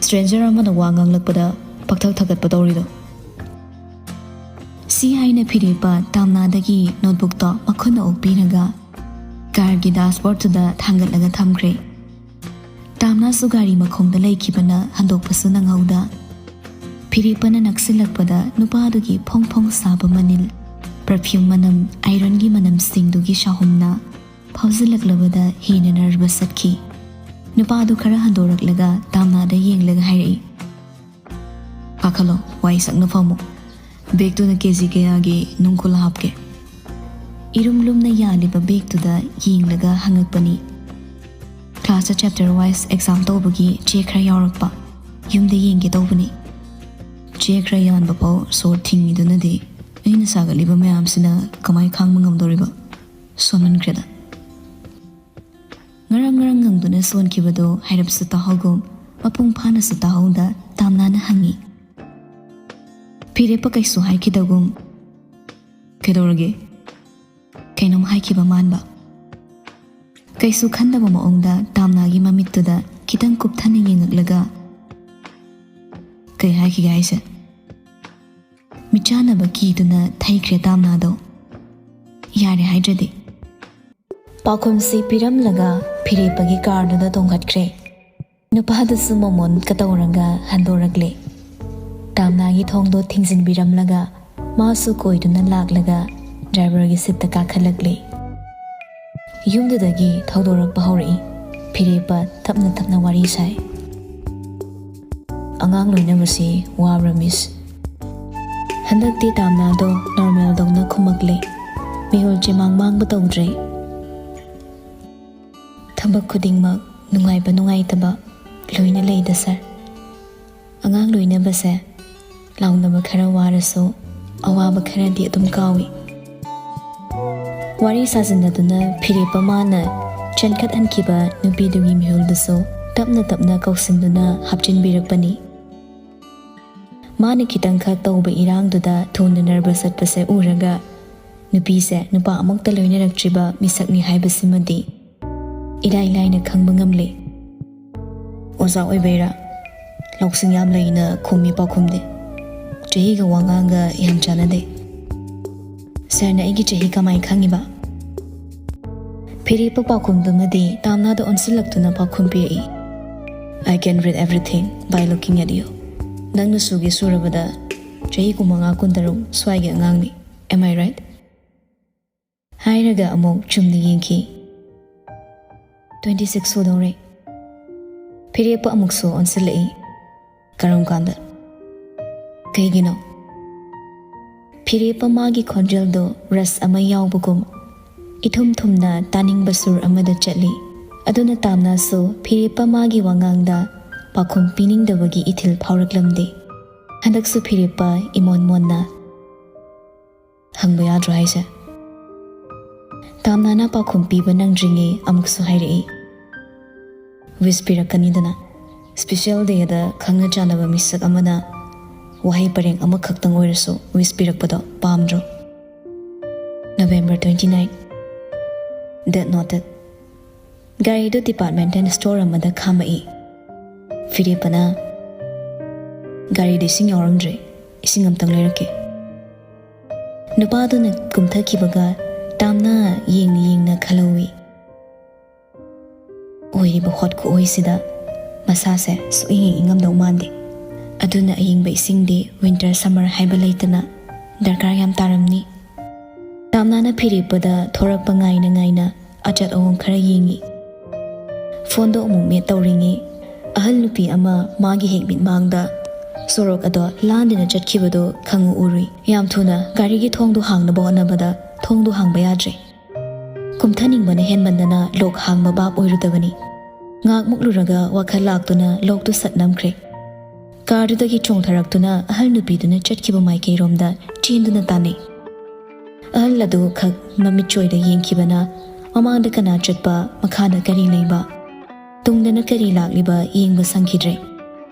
ꯁ꯭ꯇ꯭ꯔꯦꯟꯖꯔ ꯑꯃꯅ ꯋꯥ ꯉꯥꯡꯂꯛꯄꯗ ꯄꯛꯊꯛ ꯊꯛꯀꯠꯄ ꯇꯧꯔꯤꯗꯣ?" ꯁꯤ ꯍꯥꯏꯅ ꯐꯤꯔꯦꯞꯄ ꯇꯥꯝꯅꯥꯗꯒꯤ ꯅꯣꯠꯕꯨꯛꯇꯣ ꯃꯈꯨꯠꯅ ꯑꯣꯛꯄꯤꯔꯒ ꯀꯥꯔꯒꯤ ꯗꯥꯁꯕꯣꯔꯗꯇꯨꯗ ꯊꯥꯡꯒꯠꯂꯒ ꯊꯝꯈ꯭ꯔꯦ꯫ ꯇꯥꯝꯅꯥꯁꯨ ꯒꯥꯔꯤ ꯃꯈꯣꯡꯗ ꯂꯩꯈꯤꯕꯅ ꯍꯟꯗꯣꯛꯄꯁꯨ ꯅꯪꯍꯧꯗ꯫ ꯐꯤꯔꯦꯞꯄꯅ ꯅꯛꯁꯤꯜꯂꯛꯄꯗ ꯅꯨꯄꯥꯗꯨꯒꯤ ꯐꯣꯡ ꯐꯣꯡ ꯁꯥꯕ ꯃꯅꯤꯜ, ꯄꯔꯐ꯭ꯌꯨꯝ ꯃꯅꯝ, ꯑꯥꯏꯔꯟꯒꯤ ꯃꯅꯝꯁꯤꯡꯗꯨꯒꯤ ꯁꯥꯍꯨꯝꯅ ꯐꯥꯎꯖꯤꯜꯂꯛꯂꯕꯗ ꯍꯦꯟꯅ ꯅꯔꯚꯁ ꯆꯠꯈꯤ꯫ ꯅꯨꯄꯥꯗꯨ ꯈꯔ ꯍꯟꯗꯣꯔꯛꯂꯒ ꯇꯥꯝꯅꯥꯗ ꯌꯦꯡꯂꯒ ꯍꯥꯏꯔꯛꯏ, "ꯀꯥꯈꯠꯂꯣ, ꯋꯥꯏ ꯁꯪꯅ ꯐꯝꯃꯨ꯫ ꯕꯦꯒꯇꯨꯅ ꯀꯦ ꯖꯤ ꯀꯌꯥꯒꯤ ꯅꯨꯡ ꯈꯨꯂꯥ ꯍꯥꯞꯀꯦ?" ꯏꯔꯨꯝ ꯂꯨꯝꯅ ꯌꯥꯜꯂꯤꯕ ꯕꯦꯒꯇꯨꯗ ꯌꯦꯡꯂꯒ ꯍꯪꯉꯛꯄꯅꯤ꯫ "ꯀ꯭ꯂꯥꯁꯇ ꯆꯦꯞꯇꯔ ꯋꯥꯏꯁ ꯑꯦꯛꯖꯥꯝ ꯇꯧꯕꯒꯤ ꯆꯦ ꯈꯔ ꯌꯥꯎꯔꯛꯄ, ꯌꯨꯝꯗ ꯌꯦꯡꯒꯦ ꯇꯧꯕꯅꯤ꯫ ꯆꯦ ꯈꯔ ꯌꯥꯟꯕ ꯐꯥꯎ ꯁꯣꯔ ꯊꯤꯡꯉꯤꯗꯨꯅꯗꯤ ꯑꯩꯅ ꯁꯥꯒꯠꯂꯤꯕ ꯃꯌꯥꯝꯁꯤꯅ ꯀꯃꯥꯏ ꯈꯥꯡꯕ ꯉꯝꯗꯣꯔꯤꯕ? ꯁꯣꯟꯃꯟꯈ꯭ꯔꯦꯗ꯫" ꯉꯔꯪ ꯉꯔꯪ ꯉꯪꯗꯨꯅ ꯁꯣꯟꯈꯤꯕꯗꯨ ꯍꯥꯏꯔꯞꯁꯨ ꯇꯥꯍꯧꯒꯨꯝ, ꯃꯄꯨꯡ ꯐꯥꯅꯁꯨ ꯇꯥꯍꯧꯗ ꯇꯥꯝꯅꯥꯅ ꯍꯪꯉꯤ, ꯐꯤꯔꯦꯞꯄ ꯀꯩꯁꯨ ꯍꯥꯏꯈꯤꯗꯒꯨꯝ, "ꯀꯩꯗꯧꯔꯒꯦ?" ꯀꯩꯅꯣꯝ ꯍꯥꯏꯈꯤꯕ ꯃꯥꯟꯕ꯫ ꯀꯩꯁꯨ ꯈꯟꯗꯕ ꯃꯑꯣꯡꯗ ꯇꯥꯝꯅꯥꯒꯤ ꯃꯃꯤꯠꯇꯨꯗ ꯈꯤꯇꯪ ꯀꯨꯞꯊꯅ ꯌꯦꯡꯉꯛꯂꯒ, "ꯀꯩ ꯍꯥꯏꯈꯤꯒꯦ ꯍꯥꯏꯁꯦ?" ꯃꯤꯠꯆꯥꯟꯅꯕ ꯀꯤꯗꯨꯅ ꯊꯩꯈ꯭ꯔꯦ ꯇꯥꯝꯅꯥꯗꯣ꯫ "ꯌꯥꯔꯦ ꯍꯥꯏꯗ꯭ꯔꯗꯤ꯫" ꯄꯥꯎꯈꯨꯝꯁꯤ ꯄꯤꯔꯝꯂꯒ ꯐꯤꯔꯦꯞꯄꯒꯤ ꯀꯥꯔꯗꯨꯗ ꯇꯣꯡꯈꯠꯈ꯭ꯔꯦ꯫ ꯅꯨꯄꯥꯗꯨꯁꯨ ꯃꯣꯃꯣꯟ ꯀꯇꯧꯔꯒ ꯍꯟꯗꯣꯔꯛꯂꯦ꯫ ꯇꯥꯝꯅꯥꯒꯤ ꯊꯣꯡꯗꯣ ꯊꯤꯡꯖꯤꯟꯕꯤꯔꯝꯂꯒ ꯃꯥꯁꯨ ꯀꯣꯏꯗꯨꯅ ꯂꯥꯛꯂꯒ ꯗ꯭ꯔꯥꯏꯚꯔꯒꯤ ꯁꯤꯠꯇ ꯀꯥꯈꯠꯂꯛꯂꯦ꯫ ꯌꯨꯝꯗꯨꯗꯒꯤ ꯊꯧꯗꯣꯔꯛꯄ ꯍꯧꯔꯛꯏ꯫ ꯐꯤꯔꯦꯞꯄ ꯇꯞꯅ ꯇꯞꯅ ꯋꯥꯔꯤ ꯁꯥꯏ꯫ "ꯑꯉꯥꯡ ꯂꯣꯏꯅꯕꯁꯤ ꯋꯥꯕ꯭ꯔꯥ, ꯃꯤꯁ?" ꯍꯟꯗꯛꯇꯤ ꯇꯥꯝꯅꯥꯗꯣ ꯅꯣꯔꯃꯦꯜꯗꯧꯅ ꯈꯨꯝꯃꯛꯂꯦ꯫ ꯃꯤꯍꯨꯜ ꯆꯦꯃꯥꯡ ꯃꯥꯡꯕ ꯇꯧꯗ꯭ꯔꯦ꯫ "ꯊꯕꯛ ꯈꯨꯗꯤꯡꯃꯛ ꯅꯨꯡꯉꯥꯏꯕ ꯅꯨꯡꯉꯥꯏꯇꯕ ꯂꯣꯏꯅ ꯂꯩꯗ, ꯁꯥꯔ꯫ ꯑꯉꯥꯡ ꯂꯣꯏꯅꯕꯁꯦ ꯂꯥꯎꯅꯕ ꯈꯔ ꯋꯥꯔꯁꯨ ꯑꯋꯥꯕ ꯈꯔꯗꯤ ꯑꯗꯨꯝ ꯀꯥꯎꯏ꯫" ꯋꯥꯔꯤ ꯁꯥꯖꯤꯟꯅꯗꯨꯅ ꯐꯤꯔꯦꯞꯄ ꯃꯥꯅ ꯆꯦꯟꯈꯠꯍꯟꯈꯤꯕ ꯅꯨꯄꯤꯗꯨꯒꯤ ꯃꯤꯍꯨꯜꯗꯨꯁꯨ ꯇꯞꯅ ꯇꯞꯅ ꯀꯧꯁꯤꯟꯗꯨꯅ ꯍꯥꯞꯆꯤꯟꯕꯤꯔꯛꯄꯅꯤ꯫ ꯃꯥꯅ ꯈꯤꯇꯪꯈꯛ ꯇꯧꯕ ꯏꯔꯥꯡꯗꯨꯗ ꯊꯨꯅ ꯅꯔꯚꯁ ꯆꯠꯄꯁꯦ ꯎꯔꯒ ꯅꯨꯄꯤꯁꯦ ꯅꯨꯄꯥ ꯑꯃꯨꯛꯇ ꯂꯣꯏꯅꯔꯛꯇ꯭ꯔꯤꯕ ꯃꯤꯁꯛꯅꯤ ꯍꯥꯏꯕꯁꯤꯃꯗꯤ ꯏꯔꯥꯏ ꯂꯥꯏꯅ ꯈꯪꯕ ꯉꯝꯂꯦ꯫ "ꯑꯣꯖꯥ ꯑꯣꯏꯕꯩꯔꯥ? ꯂꯧꯁꯤꯡ ꯌꯥꯝ ꯂꯩꯅ ꯈꯨꯝꯃꯤ ꯄꯥꯎꯈꯨꯝꯗꯤ꯫ ꯆꯍꯤꯒ ꯋꯥꯉꯥꯡꯒ ꯌꯥꯝ ꯆꯥꯟꯅꯗꯦ꯫" "ꯁꯥꯔꯅ ꯑꯩꯒꯤ ꯆꯍꯤ ꯀꯃꯥꯏ ꯈꯪꯉꯤꯕ?" ꯐꯤꯔꯦꯞꯄ ꯄꯥꯎꯈꯨꯝꯗꯨꯃꯗꯤ ꯇꯥꯝꯅꯥꯗ ꯑꯣꯟꯁꯤꯜꯂꯛꯇꯨꯅ ꯄꯥꯎꯈꯨꯝ ꯄꯤꯔꯛꯏ꯫ "I can read everything by looking at you. ꯅꯪꯅ ꯁꯨꯒꯦ ꯁꯨꯔꯕꯗ ꯆꯍꯤ ꯀꯨꯟꯃꯉꯥ, ꯀꯨꯟꯇꯔꯨꯛ ꯁ꯭ꯋꯥꯏꯒꯤ ꯑꯉꯥꯡꯅꯤ꯫ Am I right?" ꯍꯥꯏꯔꯒ ꯑꯃꯨꯛ ꯆꯨꯝꯅ ꯌꯦꯡꯈꯤ꯫ "Twenty six ꯁꯨꯗꯧꯔꯦ꯫" ꯐꯤꯔꯦꯞꯄ ꯑꯃꯨꯛꯁꯨ ꯑꯣꯟꯁꯤꯜꯂꯛꯏ꯫ "ꯀꯔꯝ ꯀꯥꯟꯗ? ꯀꯩꯒꯤꯅꯣ?" ꯐꯤꯔꯦꯞꯄ ꯃꯥꯒꯤ ꯈꯣꯟꯖꯦꯜꯗꯣ ꯔꯁ ꯑꯃ ꯌꯥꯎꯕꯒꯨꯝ ꯏꯊꯨꯝ ꯊꯨꯝꯅ ꯇꯥꯅꯤꯡꯕ ꯁꯨꯔ ꯑꯃꯗ ꯆꯠꯂꯤ꯫ ꯑꯗꯨꯅ ꯇꯥꯝꯅꯥꯁꯨ ꯐꯤꯔꯦꯞꯄ ꯃꯥꯒꯤ ꯋꯥꯉꯥꯡꯗ ꯄꯥꯎꯈꯨꯝ ꯄꯤꯅꯤꯡꯗꯕꯒꯤ ꯏꯊꯤꯜ ꯐꯥꯎꯔꯛꯂꯝꯗꯦ꯫ ꯍꯟꯗꯛꯁꯨ ꯐꯤꯔꯦꯞꯄ ꯏꯃꯣꯟ ꯃꯣꯟꯅ, "ꯍꯪꯕ ꯌꯥꯗ꯭ꯔꯣ ꯍꯥꯏꯁꯦ?" ꯇꯥꯝꯅꯥꯅ ꯄꯥꯎꯈꯨꯝ ꯄꯤꯕ ꯅꯪꯗ꯭ꯔꯤꯉꯩ ꯑꯃꯨꯛꯁꯨ ꯍꯥꯏꯔꯛꯏ꯫ "ꯋꯤꯁ ꯄꯤꯔꯛꯀꯅꯤꯗꯅ꯫ ꯁ꯭ꯄꯤꯁꯦꯜ ꯗꯦꯗ ꯈꯪꯅ ꯆꯥꯟꯅꯕ ꯃꯤꯁꯛ ꯑꯃꯅ ꯋꯥꯍꯩ ꯄꯔꯦꯡ ꯑꯃꯈꯛꯇꯪ ꯑꯣꯏꯔꯁꯨ wish ꯄꯤꯔꯛꯄꯗꯣ ꯄꯥꯝꯗ꯭ꯔꯣ? November twenty nine. Death noted. ꯒꯥꯔꯤꯗꯨ departmental store ꯑꯃꯗ ꯈꯥꯝꯃꯛꯏ꯫ ꯐꯤꯔꯦꯞꯄꯅ, "ꯒꯥꯔꯤꯗ ꯏꯁꯤꯡ ꯌꯥꯎꯔꯝꯗ꯭ꯔꯦ, ꯏꯁꯤꯡ ꯑꯝꯇꯪ ꯂꯩꯔꯛꯀꯦ"꯫ ꯅꯨꯄꯥꯗꯨꯅ ꯀꯨꯝꯊꯈꯤꯕꯒ ꯇꯥꯝꯅ ꯌꯦꯡꯅ ꯌꯦꯡꯅ ꯈꯜꯍꯧꯏ꯫ ꯑꯣꯏꯔꯤꯕ ꯍꯣꯠ ꯈꯨꯑꯣꯏꯁꯤꯗ ꯃꯁꯥꯁꯦ ꯁꯨꯛꯏꯪ ꯏꯪꯉꯝꯗꯧ ꯃꯥꯟꯗꯦ꯫ ꯑꯗꯨꯅ ꯑꯏꯪꯕ ꯏꯁꯤꯡꯗꯤ winter summer ꯍꯥꯏꯕ ꯂꯩꯇꯅ ꯗꯔꯀꯥꯔ ꯌꯥꯝ ꯇꯥꯔꯝꯅꯤ꯫ ꯇꯥꯝꯅꯥꯅ ꯐꯤꯔꯦꯞꯄꯗ ꯊꯣꯔꯛꯄ ꯉꯥꯏꯅ ꯉꯥꯏꯅ ꯑꯆꯠ ꯑꯋꯣꯡ ꯈꯔ ꯌꯦꯡꯉꯤ꯫ ꯐꯣꯟꯗꯣ ꯑꯃꯨꯛ ꯃꯦꯠ ꯇꯧꯔꯤꯉꯩ ꯑꯍꯜ ꯅꯨꯄꯤ ꯑꯃ ꯃꯥꯒꯤ ꯍꯦꯛ ꯃꯤꯠꯃꯥꯡꯗ ꯁꯣꯔꯣꯛ ꯑꯗꯣ ꯂꯥꯟꯗꯨꯅ ꯆꯠꯈꯤꯕꯗꯣ ꯈꯪꯎ ꯎꯔꯨꯏ꯫ ꯌꯥꯝ ꯊꯨꯅ ꯒꯥꯔꯤꯒꯤ ꯊꯣꯡꯗꯣ ꯍꯥꯡꯅꯕ ꯍꯣꯠꯅꯕꯗ ꯊꯣꯡꯗꯣ ꯍꯥꯡꯕ ꯌꯥꯗ꯭ꯔꯦ꯫ ꯀꯨꯝꯊꯅꯤꯡꯕꯅ ꯍꯦꯟꯃꯟꯗꯅ ꯂꯣꯛ ꯍꯥꯡꯕ ꯚꯥꯞ ꯑꯣꯏꯔꯨꯗꯕꯅꯤ꯫ ꯉꯥꯛ ꯃꯨꯛꯂꯨꯔꯒ ꯋꯥꯈꯜ ꯂꯥꯛꯇꯨꯅ ꯂꯣꯛꯇꯨ ꯁꯠ ꯅꯝꯈ꯭ꯔꯦ꯫ ꯀꯥꯔꯗꯨꯗꯒꯤ ꯆꯣꯡꯊꯔꯛꯇꯨꯅ ꯑꯍꯜ ꯅꯨꯄꯤꯗꯨꯅ ꯆꯠꯈꯤꯕ ꯃꯥꯏꯀꯩꯔꯣꯝꯗ ꯆꯦꯟꯗꯨꯅ ꯇꯥꯟꯅꯩ꯫ ꯑꯍꯜ ꯑꯗꯨ ꯈꯛ ꯃꯃꯤꯠꯆꯣꯏꯗ ꯌꯦꯡꯈꯤꯕꯅ ꯃꯃꯥꯡꯗ ꯀꯅꯥ ꯆꯠꯄ, ꯃꯈꯥꯗ ꯀꯔꯤ ꯂꯩꯕ, ꯇꯨꯡꯗꯅ ꯀꯔꯤ ꯂꯥꯛꯂꯤꯕ ꯌꯦꯡꯕ ꯁꯪꯈꯤꯗ꯭ꯔꯦ꯫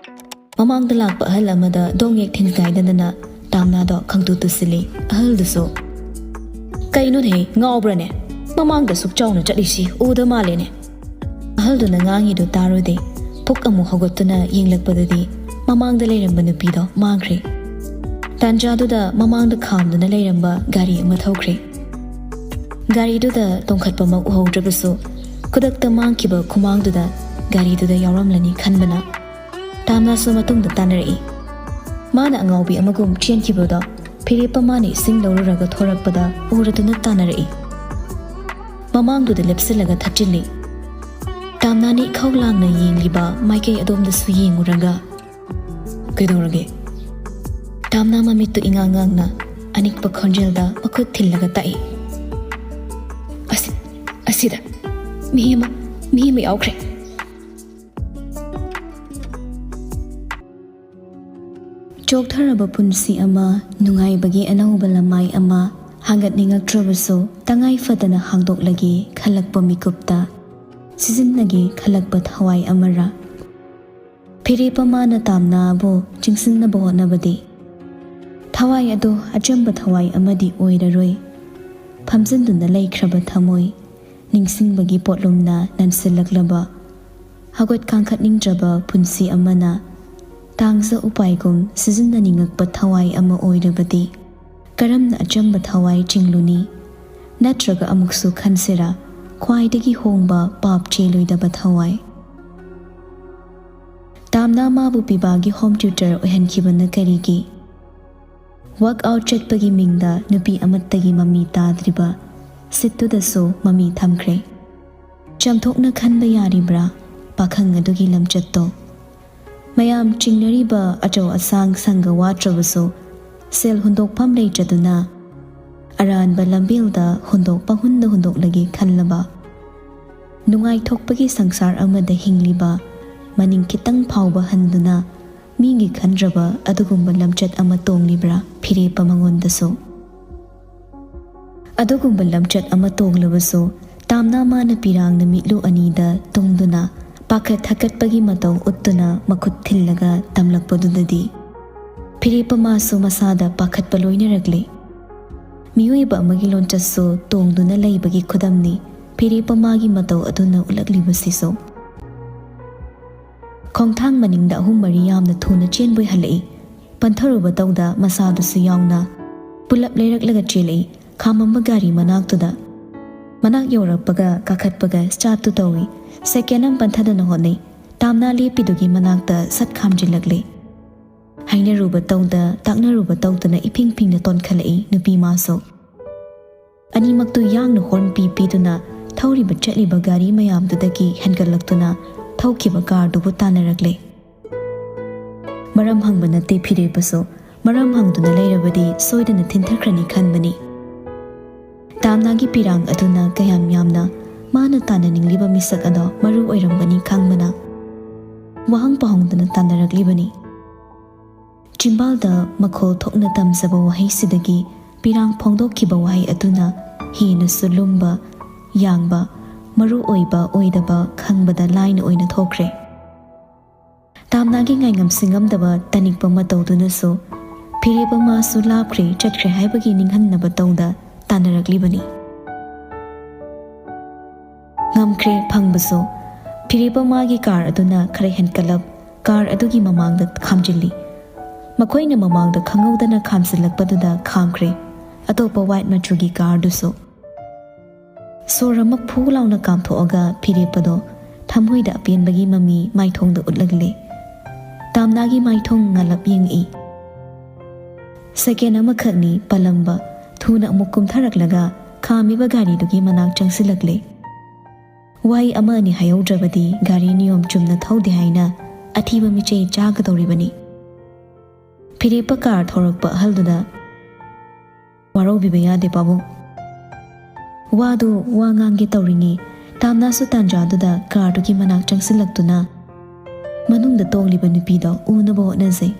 ꯃꯃꯥꯡꯗ ꯂꯥꯛꯄ ꯑꯍꯜ ꯑꯃꯗ ꯗꯣꯡ ꯌꯦꯛ ꯊꯤꯟꯒꯥꯏꯗꯗꯅ ꯇꯥꯝꯅꯥꯗꯣ ꯈꯪꯇꯨ ꯇꯨꯁꯤꯜꯂꯤ꯫ ꯑꯍꯜꯗꯨꯁꯨ, "ꯀꯩꯅꯣꯅꯦꯍꯦ, ꯉꯥꯎꯕ꯭ꯔꯅꯦ? ꯃꯃꯥꯡꯗ ꯁꯨꯛ ꯆꯥꯎꯅ ꯆꯠꯂꯤꯁꯤ ꯎꯗ ꯃꯥꯜꯂꯦꯅꯦ"꯫ ꯑꯍꯜꯗꯨꯅ ꯉꯥꯡꯉꯤꯗꯨ ꯇꯥꯔꯨꯗꯦ꯫ ꯄꯨꯛ ꯑꯃꯨꯛ ꯍꯧꯒꯠꯇꯨꯅ ꯌꯦꯡꯂꯛꯄꯗꯗꯤ ꯃꯃꯥꯡꯗ ꯂꯩꯔꯝꯕ ꯅꯨꯄꯤꯗꯣ ꯃꯥꯡꯈ꯭ꯔꯦ꯫ ꯇꯥꯟꯖꯥꯗꯨꯗ ꯃꯃꯥꯡꯗ ꯈꯥꯝꯗꯨꯅ ꯂꯩꯔꯝꯕ ꯒꯥꯔꯤ ꯑꯃ ꯊꯧꯈ꯭ꯔꯦ꯫ ꯒꯥꯔꯤꯗꯨꯗ ꯇꯣꯡꯈꯠꯄꯃꯛ ꯎꯍꯧꯗ꯭ꯔꯕꯁꯨ, ꯈꯨꯗꯛꯇ ꯃꯥꯡꯈꯤꯕ ꯈꯨꯃꯥꯡꯗꯨꯗ ꯒꯥꯔꯤꯗꯨꯗ ꯌꯥꯎꯔꯝꯂꯅꯤ ꯈꯟꯕꯅ ꯇꯥꯝꯅꯥꯁꯨ ꯃꯇꯨꯡꯗ ꯇꯥꯟꯅꯔꯛꯏ꯫ ꯃꯥꯅ ꯑꯉꯥꯎꯕꯤ ꯑꯃꯒꯨꯝ ꯆꯦꯟꯈꯤꯕꯗꯣ ꯐꯤꯔꯦꯞꯄ ꯃꯥꯅ ꯏꯁꯤꯡ ꯂꯧꯔꯨꯔꯒ ꯊꯣꯔꯛꯄꯗ ꯎꯔꯗꯨꯅ ꯇꯥꯟꯅꯔꯛꯏ꯫ ꯃꯃꯥꯡꯗꯨꯗ ꯂꯦꯞꯁꯤꯜꯂꯒ ꯊꯠꯆꯤꯜꯂꯤ꯫ ꯇꯥꯝꯅꯥꯅ ꯏꯈꯧ ꯂꯥꯡꯅ ꯌꯦꯡꯂꯤꯕ ꯃꯥꯏꯀꯩ ꯑꯗꯣꯝꯗꯁꯨ ꯌꯦꯡꯉꯨꯔꯒ, "ꯀꯩꯗꯧꯔꯒꯦ?" ꯇꯥꯝꯅꯥ ꯃꯃꯤꯠꯇꯨ ꯏꯉꯥꯡ ꯉꯥꯡꯅ ꯑꯅꯤꯛꯄ ꯈꯣꯟꯖꯦꯜꯗ ꯃꯈꯨꯠ ꯊꯤꯜꯂꯒ ꯇꯥꯛꯏ꯫ "ꯑꯁꯤ, ꯑꯁꯤꯗ ꯃꯤ ꯑꯃ, ꯃꯤ ꯑꯃ ꯌꯥꯎꯈ꯭ꯔꯦ"꯫ ꯆꯣꯛꯊꯔꯕ ꯄꯨꯟꯁꯤ ꯑꯃ, ꯅꯨꯡꯉꯥꯏꯕꯒꯤ ꯑꯅꯧꯕ ꯂꯃꯥꯏ ꯑꯃ ꯍꯥꯡꯒꯠꯅꯤꯡꯉꯛꯇ꯭ꯔꯕꯁꯨ ꯇꯉꯥꯏ ꯐꯗꯅ ꯍꯥꯡꯗꯣꯛꯂꯒꯦ ꯈꯜꯂꯛꯄ ꯃꯤꯀꯨꯞꯇ, ꯁꯤꯖꯤꯟꯅꯒꯦ ꯈꯜꯂꯛꯄ ꯊꯋꯥꯏ ꯑꯃꯔ? ꯐꯤꯔꯦꯞꯄꯃꯥꯅ ꯇꯥꯝꯅꯥꯕꯨ ꯆꯤꯡꯁꯤꯟꯅꯕ ꯍꯣꯠꯅꯕꯗꯤ ꯊꯋꯥꯏ ꯑꯗꯨ ꯑꯆꯝꯕ ꯊꯋꯥꯏ ꯑꯃꯗꯤ ꯑꯣꯏꯔꯔꯣꯏ꯫ ꯐꯝꯖꯤꯟꯗꯨꯅ ꯂꯩꯈ꯭ꯔꯕ ꯊꯃꯣꯏ, ꯅꯤꯡꯁꯤꯡꯕꯒꯤ ꯄꯣꯠꯂꯨꯝꯅ ꯅꯟꯁꯤꯜꯂꯛꯂꯕ, ꯍꯧꯒꯠ ꯀꯥꯡꯈꯠꯅꯤꯡꯗ꯭ꯔꯕ ꯄꯨꯟꯁꯤ ꯑꯃꯅ ꯇꯥꯡꯖ ꯎꯄꯥꯏꯒꯨꯝ ꯁꯤꯖꯤꯟꯅꯅꯤꯡꯉꯛꯄ ꯊꯋꯥꯏ ꯑꯃ ꯑꯣꯏꯔꯕꯗꯤ ꯀꯔꯝꯅ ꯑꯆꯝꯕ ꯊꯋꯥꯏ ꯆꯤꯡꯂꯨꯅꯤ? ꯅꯠꯇ꯭ꯔꯒ ꯑꯃꯨꯛꯁꯨ ꯈꯟꯁꯤꯔꯥ, ꯈ꯭ꯋꯥꯏꯗꯒꯤ ꯍꯣꯡꯕ ꯄꯥꯞ ꯆꯦꯜꯂꯣꯏꯗꯕ ꯊꯋꯥꯏ? ꯇꯥꯝꯅꯥ ꯃꯥꯕꯨ ꯄꯤꯕꯥꯒꯤ ꯍꯣꯝ ꯇ꯭ꯌꯨꯇꯔ ꯑꯣꯏꯍꯟꯈꯤꯕꯅ ꯀꯔꯤꯒꯤ? ꯋꯥꯛ ꯑꯥꯎꯠ ꯆꯠꯄꯒꯤ ꯃꯤꯡꯗ ꯅꯨꯄꯤ ꯑꯃꯠꯇꯒꯤ ꯃꯃꯤ ꯇꯥꯗ꯭ꯔꯤꯕ ꯁꯤꯠꯇꯨꯗꯁꯨ ꯃꯃꯤ ꯊꯝꯈ꯭ꯔꯦ꯫ ꯆꯥꯝꯊꯣꯛꯅ ꯈꯟꯕ ꯌꯥꯔꯤꯕ꯭ꯔꯥ ꯄꯥꯈꯪ ꯑꯗꯨꯒꯤ ꯂꯝꯆꯠꯇꯣ? ꯃꯌꯥꯝ ꯆꯤꯡꯅꯔꯤꯕ ꯑꯆꯧ ꯑꯁꯥꯡ ꯁꯪꯒ ꯋꯥꯠꯇ꯭ꯔꯕꯁꯨ, ꯁꯦꯜ ꯍꯨꯟꯗꯣꯛꯐꯝ ꯂꯩꯇ꯭ꯔꯗꯨꯅ ꯑꯔꯥꯟꯕ ꯂꯝꯕꯦꯜꯗ ꯍꯨꯟꯗꯣꯛ ꯄꯪꯍꯨꯟꯗ ꯍꯨꯟꯗꯣꯛꯂꯒꯦ ꯈꯜꯂꯕ, ꯅꯨꯡꯉꯥꯏꯊꯣꯛꯄꯒꯤ ꯁꯪꯁꯥꯔ ꯑꯃꯗ ꯍꯤꯡꯂꯤꯕ, ꯃꯅꯤꯡ ꯈꯤꯇꯪ ꯐꯥꯎꯕ ꯍꯟꯗꯨꯅ ꯃꯤꯒꯤ ꯈꯟꯗ꯭ꯔꯕ ꯑꯗꯨꯒꯨꯝꯕ ꯂꯝꯆꯠ ꯑꯃ ꯇꯣꯡꯂꯤꯕ꯭ꯔꯥ ꯐꯤꯔꯦꯞꯄ ꯃꯉꯣꯟꯗꯁꯨ? ꯑꯗꯨꯒꯨꯝꯕ ꯂꯝꯆꯠ ꯑꯃ ꯇꯣꯡꯂꯕꯁꯨ, ꯇꯥꯝꯅꯥ ꯃꯥꯅ ꯄꯤꯔꯥꯡꯅ ꯃꯤꯠꯂꯨ ꯑꯅꯤꯗ ꯇꯨꯡꯗꯨꯅ ꯄꯥꯈꯠ ꯊꯀꯠꯄꯒꯤ ꯃꯇꯧ ꯎꯠꯇꯨꯅ ꯃꯈꯨꯠ ꯊꯤꯜꯂꯒ ꯇꯝꯂꯛꯄꯗꯨꯗꯗꯤ ꯐꯤꯔꯦꯞꯄ ꯃꯥꯁꯨ ꯃꯁꯥꯗ ꯄꯥꯈꯠꯄ ꯂꯣꯏꯅꯔꯛꯂꯦ꯫ ꯃꯤꯑꯣꯏꯕ ꯑꯃꯒꯤ ꯂꯣꯟꯆꯠꯁꯨ ꯇꯣꯡꯗꯨꯅ ꯂꯩꯕꯒꯤ ꯈꯨꯗꯝꯅꯤ ꯐꯤꯔꯦꯞꯄ ꯃꯥꯒꯤ ꯃꯇꯧ ꯑꯗꯨꯅ ꯎꯠꯂꯛꯂꯤꯕꯁꯤꯁꯨ꯫ ꯈꯣꯡꯊꯥꯡ ꯃꯅꯤꯡꯗ ꯑꯍꯨꯝ ꯃꯔꯤ ꯌꯥꯝꯅ ꯊꯨꯅ ꯆꯦꯟꯕꯣꯏ ꯍꯜꯂꯛꯏ꯫ ꯄꯟꯊꯔꯨꯕ ꯇꯧꯗ ꯃꯁꯥꯗꯨꯁꯨ ꯌꯥꯎꯅ ꯄꯨꯂꯞ ꯂꯩꯔꯛꯂꯒ ꯆꯦꯜꯂꯛꯏ ꯈꯥꯝꯃꯝꯕ ꯒꯥꯔꯤ ꯃꯅꯥꯛꯇꯨꯗ꯫ ꯃꯅꯥꯛ ꯌꯧꯔꯛꯄꯒ ꯀꯥꯈꯠꯄꯒ ꯁ꯭ꯇꯥꯔꯠꯇꯨ ꯇꯧꯏ꯫ ꯁꯦꯀꯦꯟ ꯑꯃ ꯄꯟꯊꯗꯅ ꯍꯣꯠꯅꯩ꯫ ꯇꯥꯝꯅꯥ ꯂꯦꯞꯄꯤꯗꯨꯒꯤ ꯃꯅꯥꯛꯇ ꯁꯠ ꯈꯥꯝꯖꯤꯜꯂꯛꯂꯦ꯫ ꯍꯥꯏꯅꯔꯨꯕ ꯇꯧꯗ, ꯇꯥꯛꯅꯔꯨꯕ ꯇꯧꯗꯅ ꯏꯐꯤꯡ ꯐꯤꯡꯅ ꯇꯣꯟꯈꯠꯂꯛꯏ ꯅꯨꯄꯤ ꯃꯥꯁꯨ꯫ ꯑꯅꯤꯃꯛꯇꯨ ꯌꯥꯡꯅ ꯍꯣꯔꯟ ꯄꯤ ꯄꯤꯗꯨꯅ ꯊꯧꯔꯤꯕ ꯆꯠꯂꯤꯕ ꯒꯥꯔꯤ ꯃꯌꯥꯝꯗꯨꯗꯒꯤ ꯍꯦꯟꯒꯠꯂꯛꯇꯨꯅ ꯊꯧꯈꯤꯕ ꯀꯥꯔꯗꯨꯕꯨ ꯇꯥꯟꯅꯔꯛꯂꯦ꯫ ꯃꯔꯝ ꯍꯪꯕ ꯅꯠꯇꯦ ꯐꯤꯔꯦꯞꯄꯁꯨ, ꯃꯔꯝ ꯍꯪꯗꯨꯅ ꯂꯩꯔꯕꯗꯤ ꯁꯣꯏꯗꯅ ꯊꯤꯟꯊꯈ꯭ꯔꯅꯤ ꯈꯟꯕꯅꯤ꯫ ꯇꯥꯝꯅꯥꯒꯤ ꯄꯤꯔꯥꯡ ꯑꯗꯨꯅ ꯀꯌꯥꯝ ꯌꯥꯝꯅ ꯃꯥꯅ ꯇꯥꯟꯅꯅꯤꯡꯂꯤꯕ ꯃꯤꯁꯛ ꯑꯗꯣ ꯃꯔꯨ ꯑꯣꯏꯔꯝꯒꯅꯤ ꯈꯪꯕꯅ ꯋꯥꯍꯪ ꯄꯥꯍꯪꯗꯨꯅ ꯇꯥꯟꯅꯔꯛꯂꯤꯕꯅꯤ꯫ ꯆꯤꯝꯕꯥꯜꯗ ꯃꯈꯣꯜ ꯊꯣꯛꯅ ꯇꯝꯖꯕ ꯋꯥꯍꯩꯁꯤꯗꯒꯤ ꯄꯤꯔꯥꯡ ꯐꯣꯡꯗꯣꯛꯈꯤꯕ ꯋꯥꯍꯩ ꯑꯗꯨꯅ ꯍꯦꯟꯅꯁꯨ ꯂꯨꯝꯕ, ꯌꯥꯡꯕ, ꯃꯔꯨ ꯑꯣꯏꯕ ꯑꯣꯏꯗꯕ ꯈꯪꯕꯗ ꯂꯥꯏꯅ ꯑꯣꯏꯅ ꯊꯣꯛꯈ꯭ꯔꯦ꯫ ꯇꯥꯝꯅꯥꯒꯤ ꯉꯥꯏꯉꯝ ꯁꯤꯡꯉꯝꯗꯕ ꯇꯅꯤꯛꯄ ꯃꯇꯧꯗꯨꯅꯁꯨ ꯐꯤꯔꯦꯞꯄ ꯃꯥꯁꯨ ꯂꯥꯞꯈ꯭ꯔꯦ, ꯆꯠꯈ꯭ꯔꯦ ꯍꯥꯏꯕꯒꯤ ꯅꯤꯡꯍꯟꯅꯕ ꯇꯧꯗ ꯇꯥꯟꯅꯔꯛꯂꯤꯕꯅꯤ꯫ ꯉꯝꯈ꯭ꯔꯦ ꯐꯪꯕꯁꯨ꯫ ꯐꯤꯔꯦꯞꯄ ꯃꯥꯒꯤ ꯀꯥꯔ ꯑꯗꯨꯅ ꯈꯔ ꯍꯦꯟꯀꯠꯂꯞ ꯀꯥꯔ ꯑꯗꯨꯒꯤ ꯃꯃꯥꯡꯗ ꯈꯥꯝꯖꯤꯜꯂꯤ꯫ ꯃꯈꯣꯏꯅ ꯃꯃꯥꯡꯗ ꯈꯪꯍꯧꯗꯅ ꯈꯥꯝꯖꯤꯜꯂꯛꯄꯗꯨꯗ ꯈꯥꯝꯈ꯭ꯔꯦ ꯑꯇꯣꯞꯄ ꯋꯥꯏꯠ ꯃꯆꯨꯒꯤ ꯀꯥꯔꯗꯨꯁꯨ꯫ ꯁꯣꯔ ꯑꯃ ꯐꯨ ꯂꯥꯎꯅ ꯀꯥꯝꯊꯣꯛꯑꯒ ꯐꯤꯔꯦꯞꯄꯗꯣ ꯊꯃꯣꯏꯗ ꯑꯄꯦꯟꯕꯒꯤ ꯃꯃꯤ ꯃꯥꯏꯊꯣꯡꯗ ꯎꯠꯂꯛꯂꯦ꯫ ꯇꯥꯝꯅꯥꯒꯤ ꯃꯥꯏꯊꯣꯡ ꯉꯥꯜꯂꯞ ꯌꯦꯡꯉꯛꯏ꯫ ꯁꯦꯀꯦꯟ ꯑꯃꯈꯛꯅꯤ ꯄꯜꯂꯝꯕ, ꯊꯨꯅ ꯑꯃꯨꯛ ꯀꯨꯝꯊꯔꯛꯂꯒ ꯈꯥꯝꯃꯤꯕ ꯒꯥꯔꯤꯗꯨꯒꯤ ꯃꯅꯥꯛ ꯆꯪꯁꯤꯜꯂꯛꯂꯦ꯫ ꯋꯥꯍꯩ ꯑꯃ ꯑꯅꯤ ꯍꯥꯏꯍꯧꯗ꯭ꯔꯕꯗꯤ ꯒꯥꯔꯤ ꯅꯤꯌꯣꯝ ꯆꯨꯝꯅ ꯊꯧꯗꯦ ꯍꯥꯏꯅ ꯑꯊꯤꯕ ꯃꯤꯆꯩ ꯆꯥꯒꯗꯧꯔꯤꯕꯅꯤ꯫ ꯐꯤꯔꯦꯞꯄ ꯀꯥꯔ ꯊꯧꯔꯛꯄ ꯑꯍꯜꯗꯨꯗ, "ꯋꯥꯔꯧꯕꯤꯕ ꯌꯥꯗꯦ ꯄꯥꯕꯨꯡ꯫" ꯋꯥꯗꯨ ꯋꯥ ꯉꯥꯡꯒꯦ ꯇꯧꯔꯤꯉꯩ ꯇꯥꯝꯅꯥꯁꯨ ꯇꯥꯟꯖꯥꯗꯨꯗ ꯀꯥꯔꯗꯨꯒꯤ ꯃꯅꯥꯛ ꯆꯪꯁꯤꯜꯂꯛꯇꯨꯅ ꯃꯅꯨꯡꯗ ꯇꯣꯡꯂꯤꯕ ꯅꯨꯄꯤꯗꯣ ꯎꯅꯕ ꯍꯣꯠꯅꯖꯩ꯫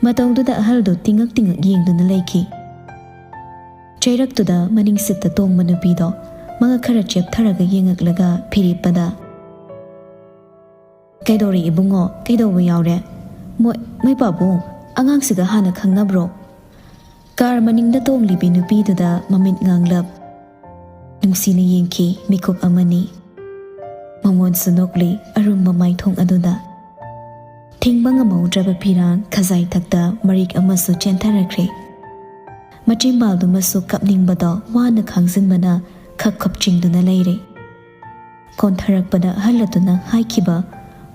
ꯃꯇꯧꯗꯨꯗ ꯑꯍꯜꯗꯨ ꯇꯤꯡꯉꯛ ꯇꯤꯡꯉꯛ ꯌꯦꯡꯗꯨꯅ ꯂꯩꯈꯤ꯫ ꯆꯩꯔꯛꯇꯨꯗ ꯃꯅꯤꯡ ꯁꯤꯠꯇ ꯇꯣꯡꯕ ꯅꯨꯄꯤꯗꯣ ꯃꯉꯛ ꯈꯔ ꯆꯦꯞꯊꯔꯒ ꯌꯦꯡꯉꯛꯂꯒ ꯐꯤꯔꯦꯞꯄꯗ, "ꯀꯩꯗꯧꯔꯦ ꯏꯕꯨꯡꯉꯣ? ꯀꯩꯗꯧꯕ ꯌꯥꯎꯔꯦ? ꯃꯣꯏ, ꯃꯣꯏ ꯄꯥꯕꯨꯡ, ꯑꯉꯥꯡꯁꯤꯒ ꯍꯥꯟꯅ ꯈꯪꯅꯕ꯭ꯔꯣ?" ꯀꯥꯔ ꯃꯅꯤꯡꯗ ꯇꯣꯡꯂꯤꯕꯤ ꯅꯨꯄꯤꯗꯨꯗ ꯃꯃꯤꯠ ꯉꯥꯡꯂꯞ ꯅꯨꯡꯁꯤꯅ ꯌꯦꯡꯈꯤ, ꯃꯤꯀꯨꯞ ꯑꯃꯅꯤ꯫ ꯃꯉꯣꯟꯁꯨ ꯅꯣꯛꯂꯤ ꯑꯔꯨꯝꯕ ꯃꯥꯏꯊꯣꯡ ꯑꯗꯨꯗ꯫ ꯊꯤꯡꯕ ꯉꯝꯍꯧꯗ꯭ꯔꯕ ꯄꯤꯔꯥꯡ ꯈꯖꯥꯏ ꯊꯛꯇ ꯃꯔꯤꯛ ꯑꯃꯁꯨ ꯆꯦꯟꯊꯔꯛꯈ꯭ꯔꯦ꯫ ꯃꯆꯤꯟꯕꯥꯜꯗꯨꯃꯁꯨ ꯀꯞꯅꯤꯡꯕꯗꯣ ꯋꯥꯅ ꯈꯥꯡꯖꯤꯟꯕꯅ ꯈꯞ ꯈꯞ ꯆꯤꯡꯗꯨꯅ ꯂꯩꯔꯦ꯫ ꯀꯣꯟꯊꯔꯛꯄꯗ ꯑꯍꯜ ꯑꯗꯨꯅ ꯍꯥꯏꯈꯤꯕ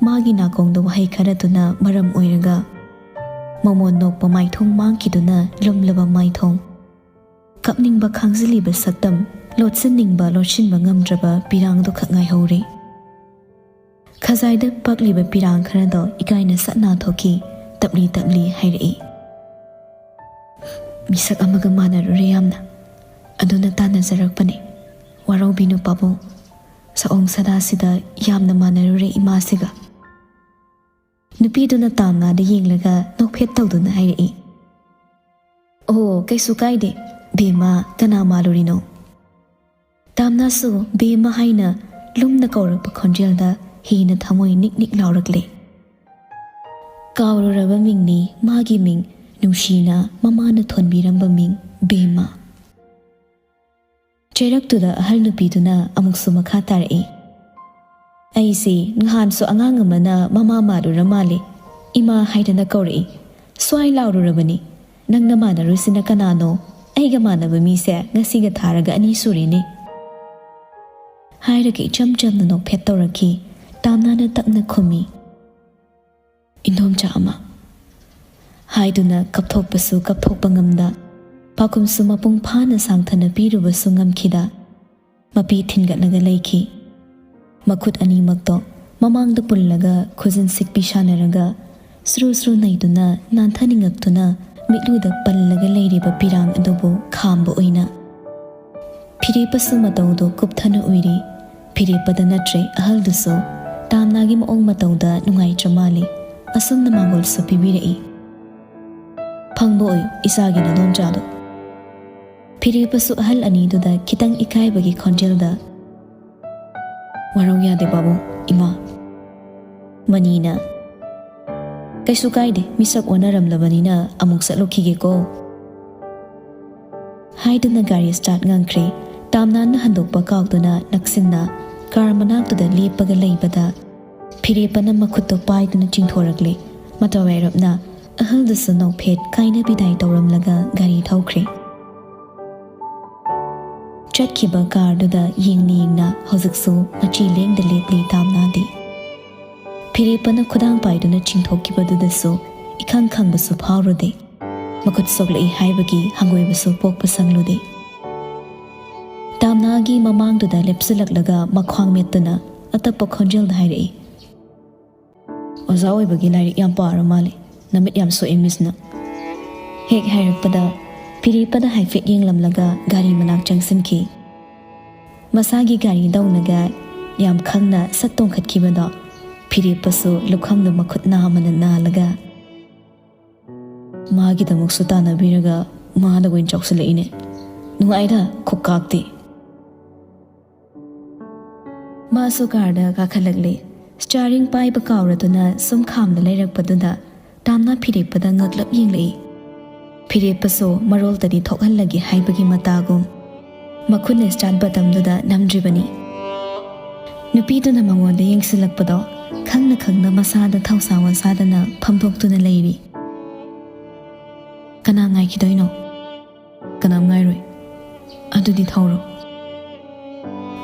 ꯃꯥꯒꯤ ꯅꯥꯀꯣꯡꯗ ꯋꯥꯍꯩ ꯈꯔꯗꯨꯅ ꯃꯔꯝ ꯑꯣꯏꯔꯒ ꯃꯃꯣꯟ ꯅꯣꯛꯄ ꯃꯥꯏꯊꯣꯡ ꯃꯥꯡꯈꯤꯗꯨꯅ ꯂꯨꯝꯂꯕ ꯃꯥꯏꯊꯣꯡ꯫ ꯀꯞꯅꯤꯡꯕ ꯈꯥꯡꯖꯤꯜꯂꯤꯕ ꯁꯛꯇꯝ, ꯂꯣꯠꯁꯤꯟꯅꯤꯡꯕ ꯂꯣꯠꯁꯤꯟꯕ ꯉꯝꯗ꯭ꯔꯕ ꯄꯤꯔꯥꯡꯗꯨ ꯈꯛ ꯉꯥꯏꯍꯧꯔꯦ꯫ ꯈꯖꯥꯏꯗ ꯄꯛꯂꯤꯕ ꯄꯤꯔꯥꯡ ꯈꯔꯗꯣ ꯏꯀꯥꯏꯅ ꯁꯠ ꯅꯥꯟꯊꯣꯛꯈꯤ, ꯇꯞꯂꯤ ꯇꯞꯂꯤ ꯍꯥꯏꯔꯛꯏ, "ꯃꯤꯁꯛ ꯑꯃꯒ ꯃꯥꯟꯅꯔꯨꯔꯦ ꯌꯥꯝꯅ꯫ ꯑꯗꯨꯅ ꯇꯥꯟꯅꯖꯔꯛꯄꯅꯦ꯫ ꯋꯥꯔꯧꯕꯤꯅꯨ ꯄꯥꯕꯨꯡ꯫ ꯁꯑꯣꯡ ꯁꯥꯗꯥꯁꯤꯗ ꯌꯥꯝꯅ ꯃꯥꯟꯅꯔꯨꯔꯦ ꯏꯃꯥꯁꯤꯒ꯫" ꯅꯨꯄꯤꯗꯨꯅ ꯇꯥꯝꯅꯥꯗ ꯌꯦꯡꯂꯒ ꯅꯣꯛꯐꯦꯠ ꯇꯧꯗꯨꯅ ꯍꯥꯏꯔꯛꯏ, "ꯑꯣ, ꯀꯩꯁꯨ ꯀꯥꯏꯗꯦ꯫ ꯕꯦꯝꯃ, ꯀꯅꯥ ꯃꯥꯜꯂꯨꯔꯤꯅꯣ?" ꯇꯥꯝꯅꯥꯁꯨ "ꯕꯦꯝꯃ" ꯍꯥꯏꯅ ꯂꯨꯝꯅ ꯀꯧꯔꯛꯄ ꯈꯣꯟꯖꯦꯜꯗ ꯍꯦꯟꯅ ꯊꯃꯣꯏ ꯅꯤꯛ ꯅꯤꯛ ꯂꯥꯎꯔꯛꯂꯦ꯫ ꯀꯥꯎꯔꯨꯔꯕ ꯃꯤꯡꯅꯤ ꯃꯥꯒꯤ ꯃꯤꯡ, ꯅꯨꯡꯁꯤꯅ ꯃꯃꯥꯅ ꯊꯣꯟꯕꯤꯔꯝꯕ ꯃꯤꯡ, ꯕꯦꯝꯃ꯫ ꯆꯩꯔꯛꯇꯨꯗ ꯑꯍꯜ ꯅꯨꯄꯤꯗꯨꯅ ꯑꯃꯨꯛꯁꯨ ꯃꯈꯥ ꯇꯥꯔꯛꯏ, "ꯑꯩꯁꯦ ꯅꯍꯥꯟꯁꯨ ꯑꯉꯥꯡ ꯑꯃꯅ ꯃꯃꯥ ꯃꯥꯜꯂꯨꯔ ꯃꯥꯜꯂꯦ, ꯏꯃꯥ ꯍꯥꯏꯗꯅ ꯀꯧꯔꯛꯏ꯫ ꯁ꯭ꯋꯥꯏ ꯂꯥꯎꯔꯨꯔꯕꯅꯤ꯫ ꯅꯪ ꯅꯃꯥꯟꯅꯔꯨꯁꯤꯅ ꯀꯅꯥꯅꯣ? ꯑꯩꯒ ꯃꯥꯟꯅꯕ ꯃꯤꯁꯦ ꯉꯁꯤꯒ ꯊꯥꯔꯒ ꯑꯅꯤ ꯁꯨꯔꯦꯅꯦ"꯫ ꯍꯥꯏꯔꯒ ꯏꯆꯝ ꯆꯝꯅ ꯅꯣꯛꯐꯦꯠ ꯇꯧꯔꯛꯈꯤ꯫ ꯇꯥꯝꯅꯥꯅ ꯇꯞꯅ ꯈꯨꯝꯃꯤ, "ꯏꯟꯗꯣꯝꯆꯥ ꯑꯃ" ꯍꯥꯏꯗꯨꯅ ꯀꯞꯊꯣꯛꯄꯁꯨ ꯀꯞꯊꯣꯛꯄ ꯉꯝꯗ, ꯄꯥꯎꯈꯨꯝꯁꯨ ꯃꯄꯨꯡ ꯐꯥꯅ ꯁꯥꯡꯊꯅ ꯄꯤꯔꯨꯕꯁꯨ ꯉꯝꯈꯤꯗ, ꯃꯄꯤ ꯊꯤꯟꯒꯠꯂꯒ ꯂꯩꯈꯤ꯫ ꯃꯈꯨꯠ ꯑꯅꯤꯃꯛꯇꯣ ꯃꯃꯥꯡꯗ ꯄꯨꯜꯂꯒ ꯈꯨꯖꯤꯟ ꯁꯤꯛꯄꯤ ꯁꯥꯟꯅꯔꯒ ꯁ꯭ꯔꯨ ꯁ꯭ꯔꯨ ꯅꯩꯗꯨꯅ ꯅꯥꯟꯊꯅꯤꯡꯉꯛꯇꯨꯅ ꯃꯤꯠꯂꯨꯗ ꯄꯜꯂꯒ ꯂꯩꯔꯤꯕ ꯄꯤꯔꯥꯡ ꯑꯗꯨꯕꯨ ꯈꯥꯝꯕ ꯑꯣꯏꯅ꯫ ꯐꯤꯔꯦꯞꯄꯁꯨ ꯃꯇꯧꯗꯨ ꯀꯨꯞꯊꯅ ꯎꯏꯔꯤ꯫ ꯐꯤꯔꯦꯞꯄꯗ ꯅꯠꯇ꯭ꯔꯦ ꯑꯍꯜꯗꯨꯁꯨ꯫ ꯇꯥꯝꯅꯥꯒꯤ ꯃꯑꯣꯡ ꯃꯇꯧꯗ ꯅꯨꯡꯉꯥꯏꯇ꯭ꯔ ꯃꯥꯜꯂꯤ꯫ ꯑꯁꯨꯝꯅ ꯃꯥꯡꯒꯣꯜꯁꯨ ꯄꯤꯕꯤꯔꯛꯏ꯫ "ꯐꯪꯕ ꯑꯣꯏꯌꯨ ꯏꯆꯥꯒꯤ ꯅꯗꯣꯝꯆꯥꯗꯣ"꯫ ꯐꯤꯔꯦꯞꯄꯁꯨ ꯑꯍꯜ ꯑꯅꯤꯗꯨꯗ ꯈꯤꯇꯪ ꯏꯀꯥꯏꯕꯒꯤ ꯈꯣꯟꯖꯦꯜꯗ, "ꯋꯥꯔꯧ ꯌꯥꯗꯦ ꯄꯥꯕꯨꯡ, ꯏꯃꯥ"꯫ ꯃꯅꯤꯅ, "ꯀꯩꯁꯨ ꯀꯥꯏꯗꯦ, ꯃꯤꯁꯛ ꯑꯣꯟꯅꯔꯝꯂꯕꯅꯤꯅ ꯑꯃꯨꯛ ꯆꯠꯂꯨꯈꯤꯒꯦꯀꯣ"꯫ ꯍꯥꯏꯗꯨꯅ ꯒꯥꯔꯤ ꯁ꯭ꯇꯥꯔꯠ ꯉꯪꯈ꯭ꯔꯦ꯫ ꯇꯥꯝꯅꯥꯟꯅ ꯍꯟꯗꯣꯛꯄ ꯀꯥꯎꯗꯨꯅ ꯅꯛꯁꯤꯟꯅ ꯀꯥꯔ ꯃꯅꯥꯛꯇꯨꯗ ꯂꯦꯞꯄꯒ ꯂꯩꯕꯗ ꯐꯤꯔꯦꯞꯄꯅ ꯃꯈꯨꯠꯇꯣ ꯄꯥꯏꯗꯨꯅ ꯆꯤꯡꯊꯣꯔꯛꯂꯦ꯫ ꯃꯇꯋꯥꯏꯔꯞꯅ ꯑꯍꯜꯗꯨꯁꯨ ꯅꯣꯛꯐꯦꯠ ꯀꯥꯏꯅ ꯕꯤꯗꯥꯏ ꯇꯧꯔꯝꯂꯒ ꯒꯥꯔꯤ ꯊꯧꯈ꯭ꯔꯦ꯫ ꯆꯠꯈꯤꯕ ꯀꯥꯔꯗꯨꯗ ꯌꯦꯡꯅ ꯌꯦꯡꯅ ꯍꯧꯖꯤꯛꯁꯨ ꯃꯆꯤ ꯂꯦꯡꯗ ꯂꯦꯞꯂꯤ ꯇꯥꯝꯅꯥꯗꯤ꯫ ꯐꯤꯔꯦꯞꯄꯅ ꯈꯨꯗꯥꯡ ꯄꯥꯏꯗꯨꯅ ꯆꯤꯡꯊꯣꯛꯈꯤꯕꯗꯨꯗꯁꯨ ꯏꯈꯪ ꯈꯪꯕꯁꯨ ꯐꯥꯎꯔꯨꯗꯦ꯫ ꯃꯈꯨꯠ ꯁꯣꯛꯂꯛꯏ ꯍꯥꯏꯕꯒꯤ ꯍꯪꯒꯣꯏꯕꯁꯨ ꯄꯣꯛꯄ ꯁꯪꯂꯨꯗꯦ꯫ ꯇꯥꯝꯅꯥꯒꯤ ꯃꯃꯥꯡꯗꯨꯗ ꯂꯦꯞꯁꯤꯜꯂꯛꯂꯒ ꯃꯈ꯭ꯋꯥꯡ ꯃꯦꯠꯇꯨꯅ ꯑꯇꯞꯄ ꯈꯣꯟꯖꯦꯜꯗ ꯍꯥꯏꯔꯛꯏ, "ꯑꯣꯖꯥ ꯑꯣꯏꯕꯒꯤ ꯂꯥꯏꯔꯤꯛ ꯌꯥꯝ ꯄꯥꯔ ꯃꯥꯜꯂꯦ꯫ ꯅꯃꯤꯠ ꯌꯥꯝ ꯁꯣꯛꯑꯦ ꯃꯤꯁꯅ"꯫ ꯍꯦꯛ ꯍꯥꯏꯔꯛꯄꯗ ꯐꯤꯔꯦꯞꯄꯗ ꯍꯥꯏꯐꯦꯠ ꯌꯦꯡꯂꯝꯂꯒ ꯒꯥꯔꯤ ꯃꯅꯥꯛ ꯆꯪꯁꯤꯟꯈꯤ꯫ ꯃꯁꯥꯒꯤ ꯒꯥꯔꯤ ꯗꯧꯅꯒ ꯌꯥꯝ ꯈꯪꯅ ꯁꯠ ꯇꯣꯡꯈꯠꯈꯤꯕꯗꯣ ꯐꯤꯔꯦꯞꯄꯁꯨ ꯂꯨꯈꯝꯗꯨ ꯃꯈꯨꯠ ꯅꯥꯝꯃꯅ ꯅꯥꯜꯂꯒ, "ꯃꯥꯒꯤꯗꯃꯛꯁꯨ ꯇꯥꯟꯅꯕꯤꯔꯒ ꯃꯥꯅ ꯑꯣꯏꯅ ꯆꯥꯎꯁꯤꯜꯂꯛꯏꯅꯦ꯫ ꯅꯨꯡꯉꯥꯏꯗ ꯈꯨꯛꯀꯥꯛꯇꯤ"꯫ ꯃꯥꯁꯨ ꯀꯥꯔꯗ ꯀꯥꯈꯠꯂꯛꯂꯦ꯫ ꯁ꯭ꯇꯤꯌꯥꯔꯤꯡ ꯄꯥꯏꯕ ꯀꯥꯎꯔꯗꯨꯅ ꯁꯨꯝ ꯈꯥꯝꯅ ꯂꯩꯔꯛꯄꯗꯨꯗ ꯇꯥꯝꯅ ꯐꯤꯔꯦꯞꯄꯗ ꯉꯛꯂꯞ ꯌꯦꯡꯂꯛꯏ꯫ ꯐꯤꯔꯦꯞꯄꯁꯨ ꯃꯔꯣꯜꯇꯗꯤ ꯊꯣꯛꯍꯜꯂꯒꯦ ꯍꯥꯏꯕꯒꯤ ꯃꯇꯥꯒꯨꯝ ꯃꯈꯨꯠꯅ ꯁ꯭ꯇꯥꯔꯠ ꯕꯇꯝꯗꯨꯗ ꯅꯝꯗ꯭ꯔꯤꯕꯅꯤ꯫ ꯅꯨꯄꯤꯗꯨꯅ ꯃꯉꯣꯟꯗ ꯌꯦꯡꯁꯤꯜꯂꯛꯄꯗꯣ ꯈꯪꯅ ꯈꯪꯅ ꯃꯁꯥꯗ ꯊꯧꯁꯥ ꯋꯥꯁꯥꯗꯅ ꯐꯝꯗꯣꯛꯇꯨꯅ ꯂꯩꯔꯤ꯫ "ꯀꯅꯥ ꯉꯥꯏꯈꯤꯗꯣꯏꯅꯣ?" "ꯀꯅꯥꯝ ꯉꯥꯏꯔꯣꯏ꯫ ꯑꯗꯨꯗꯤ ꯊꯧꯔꯣ꯫"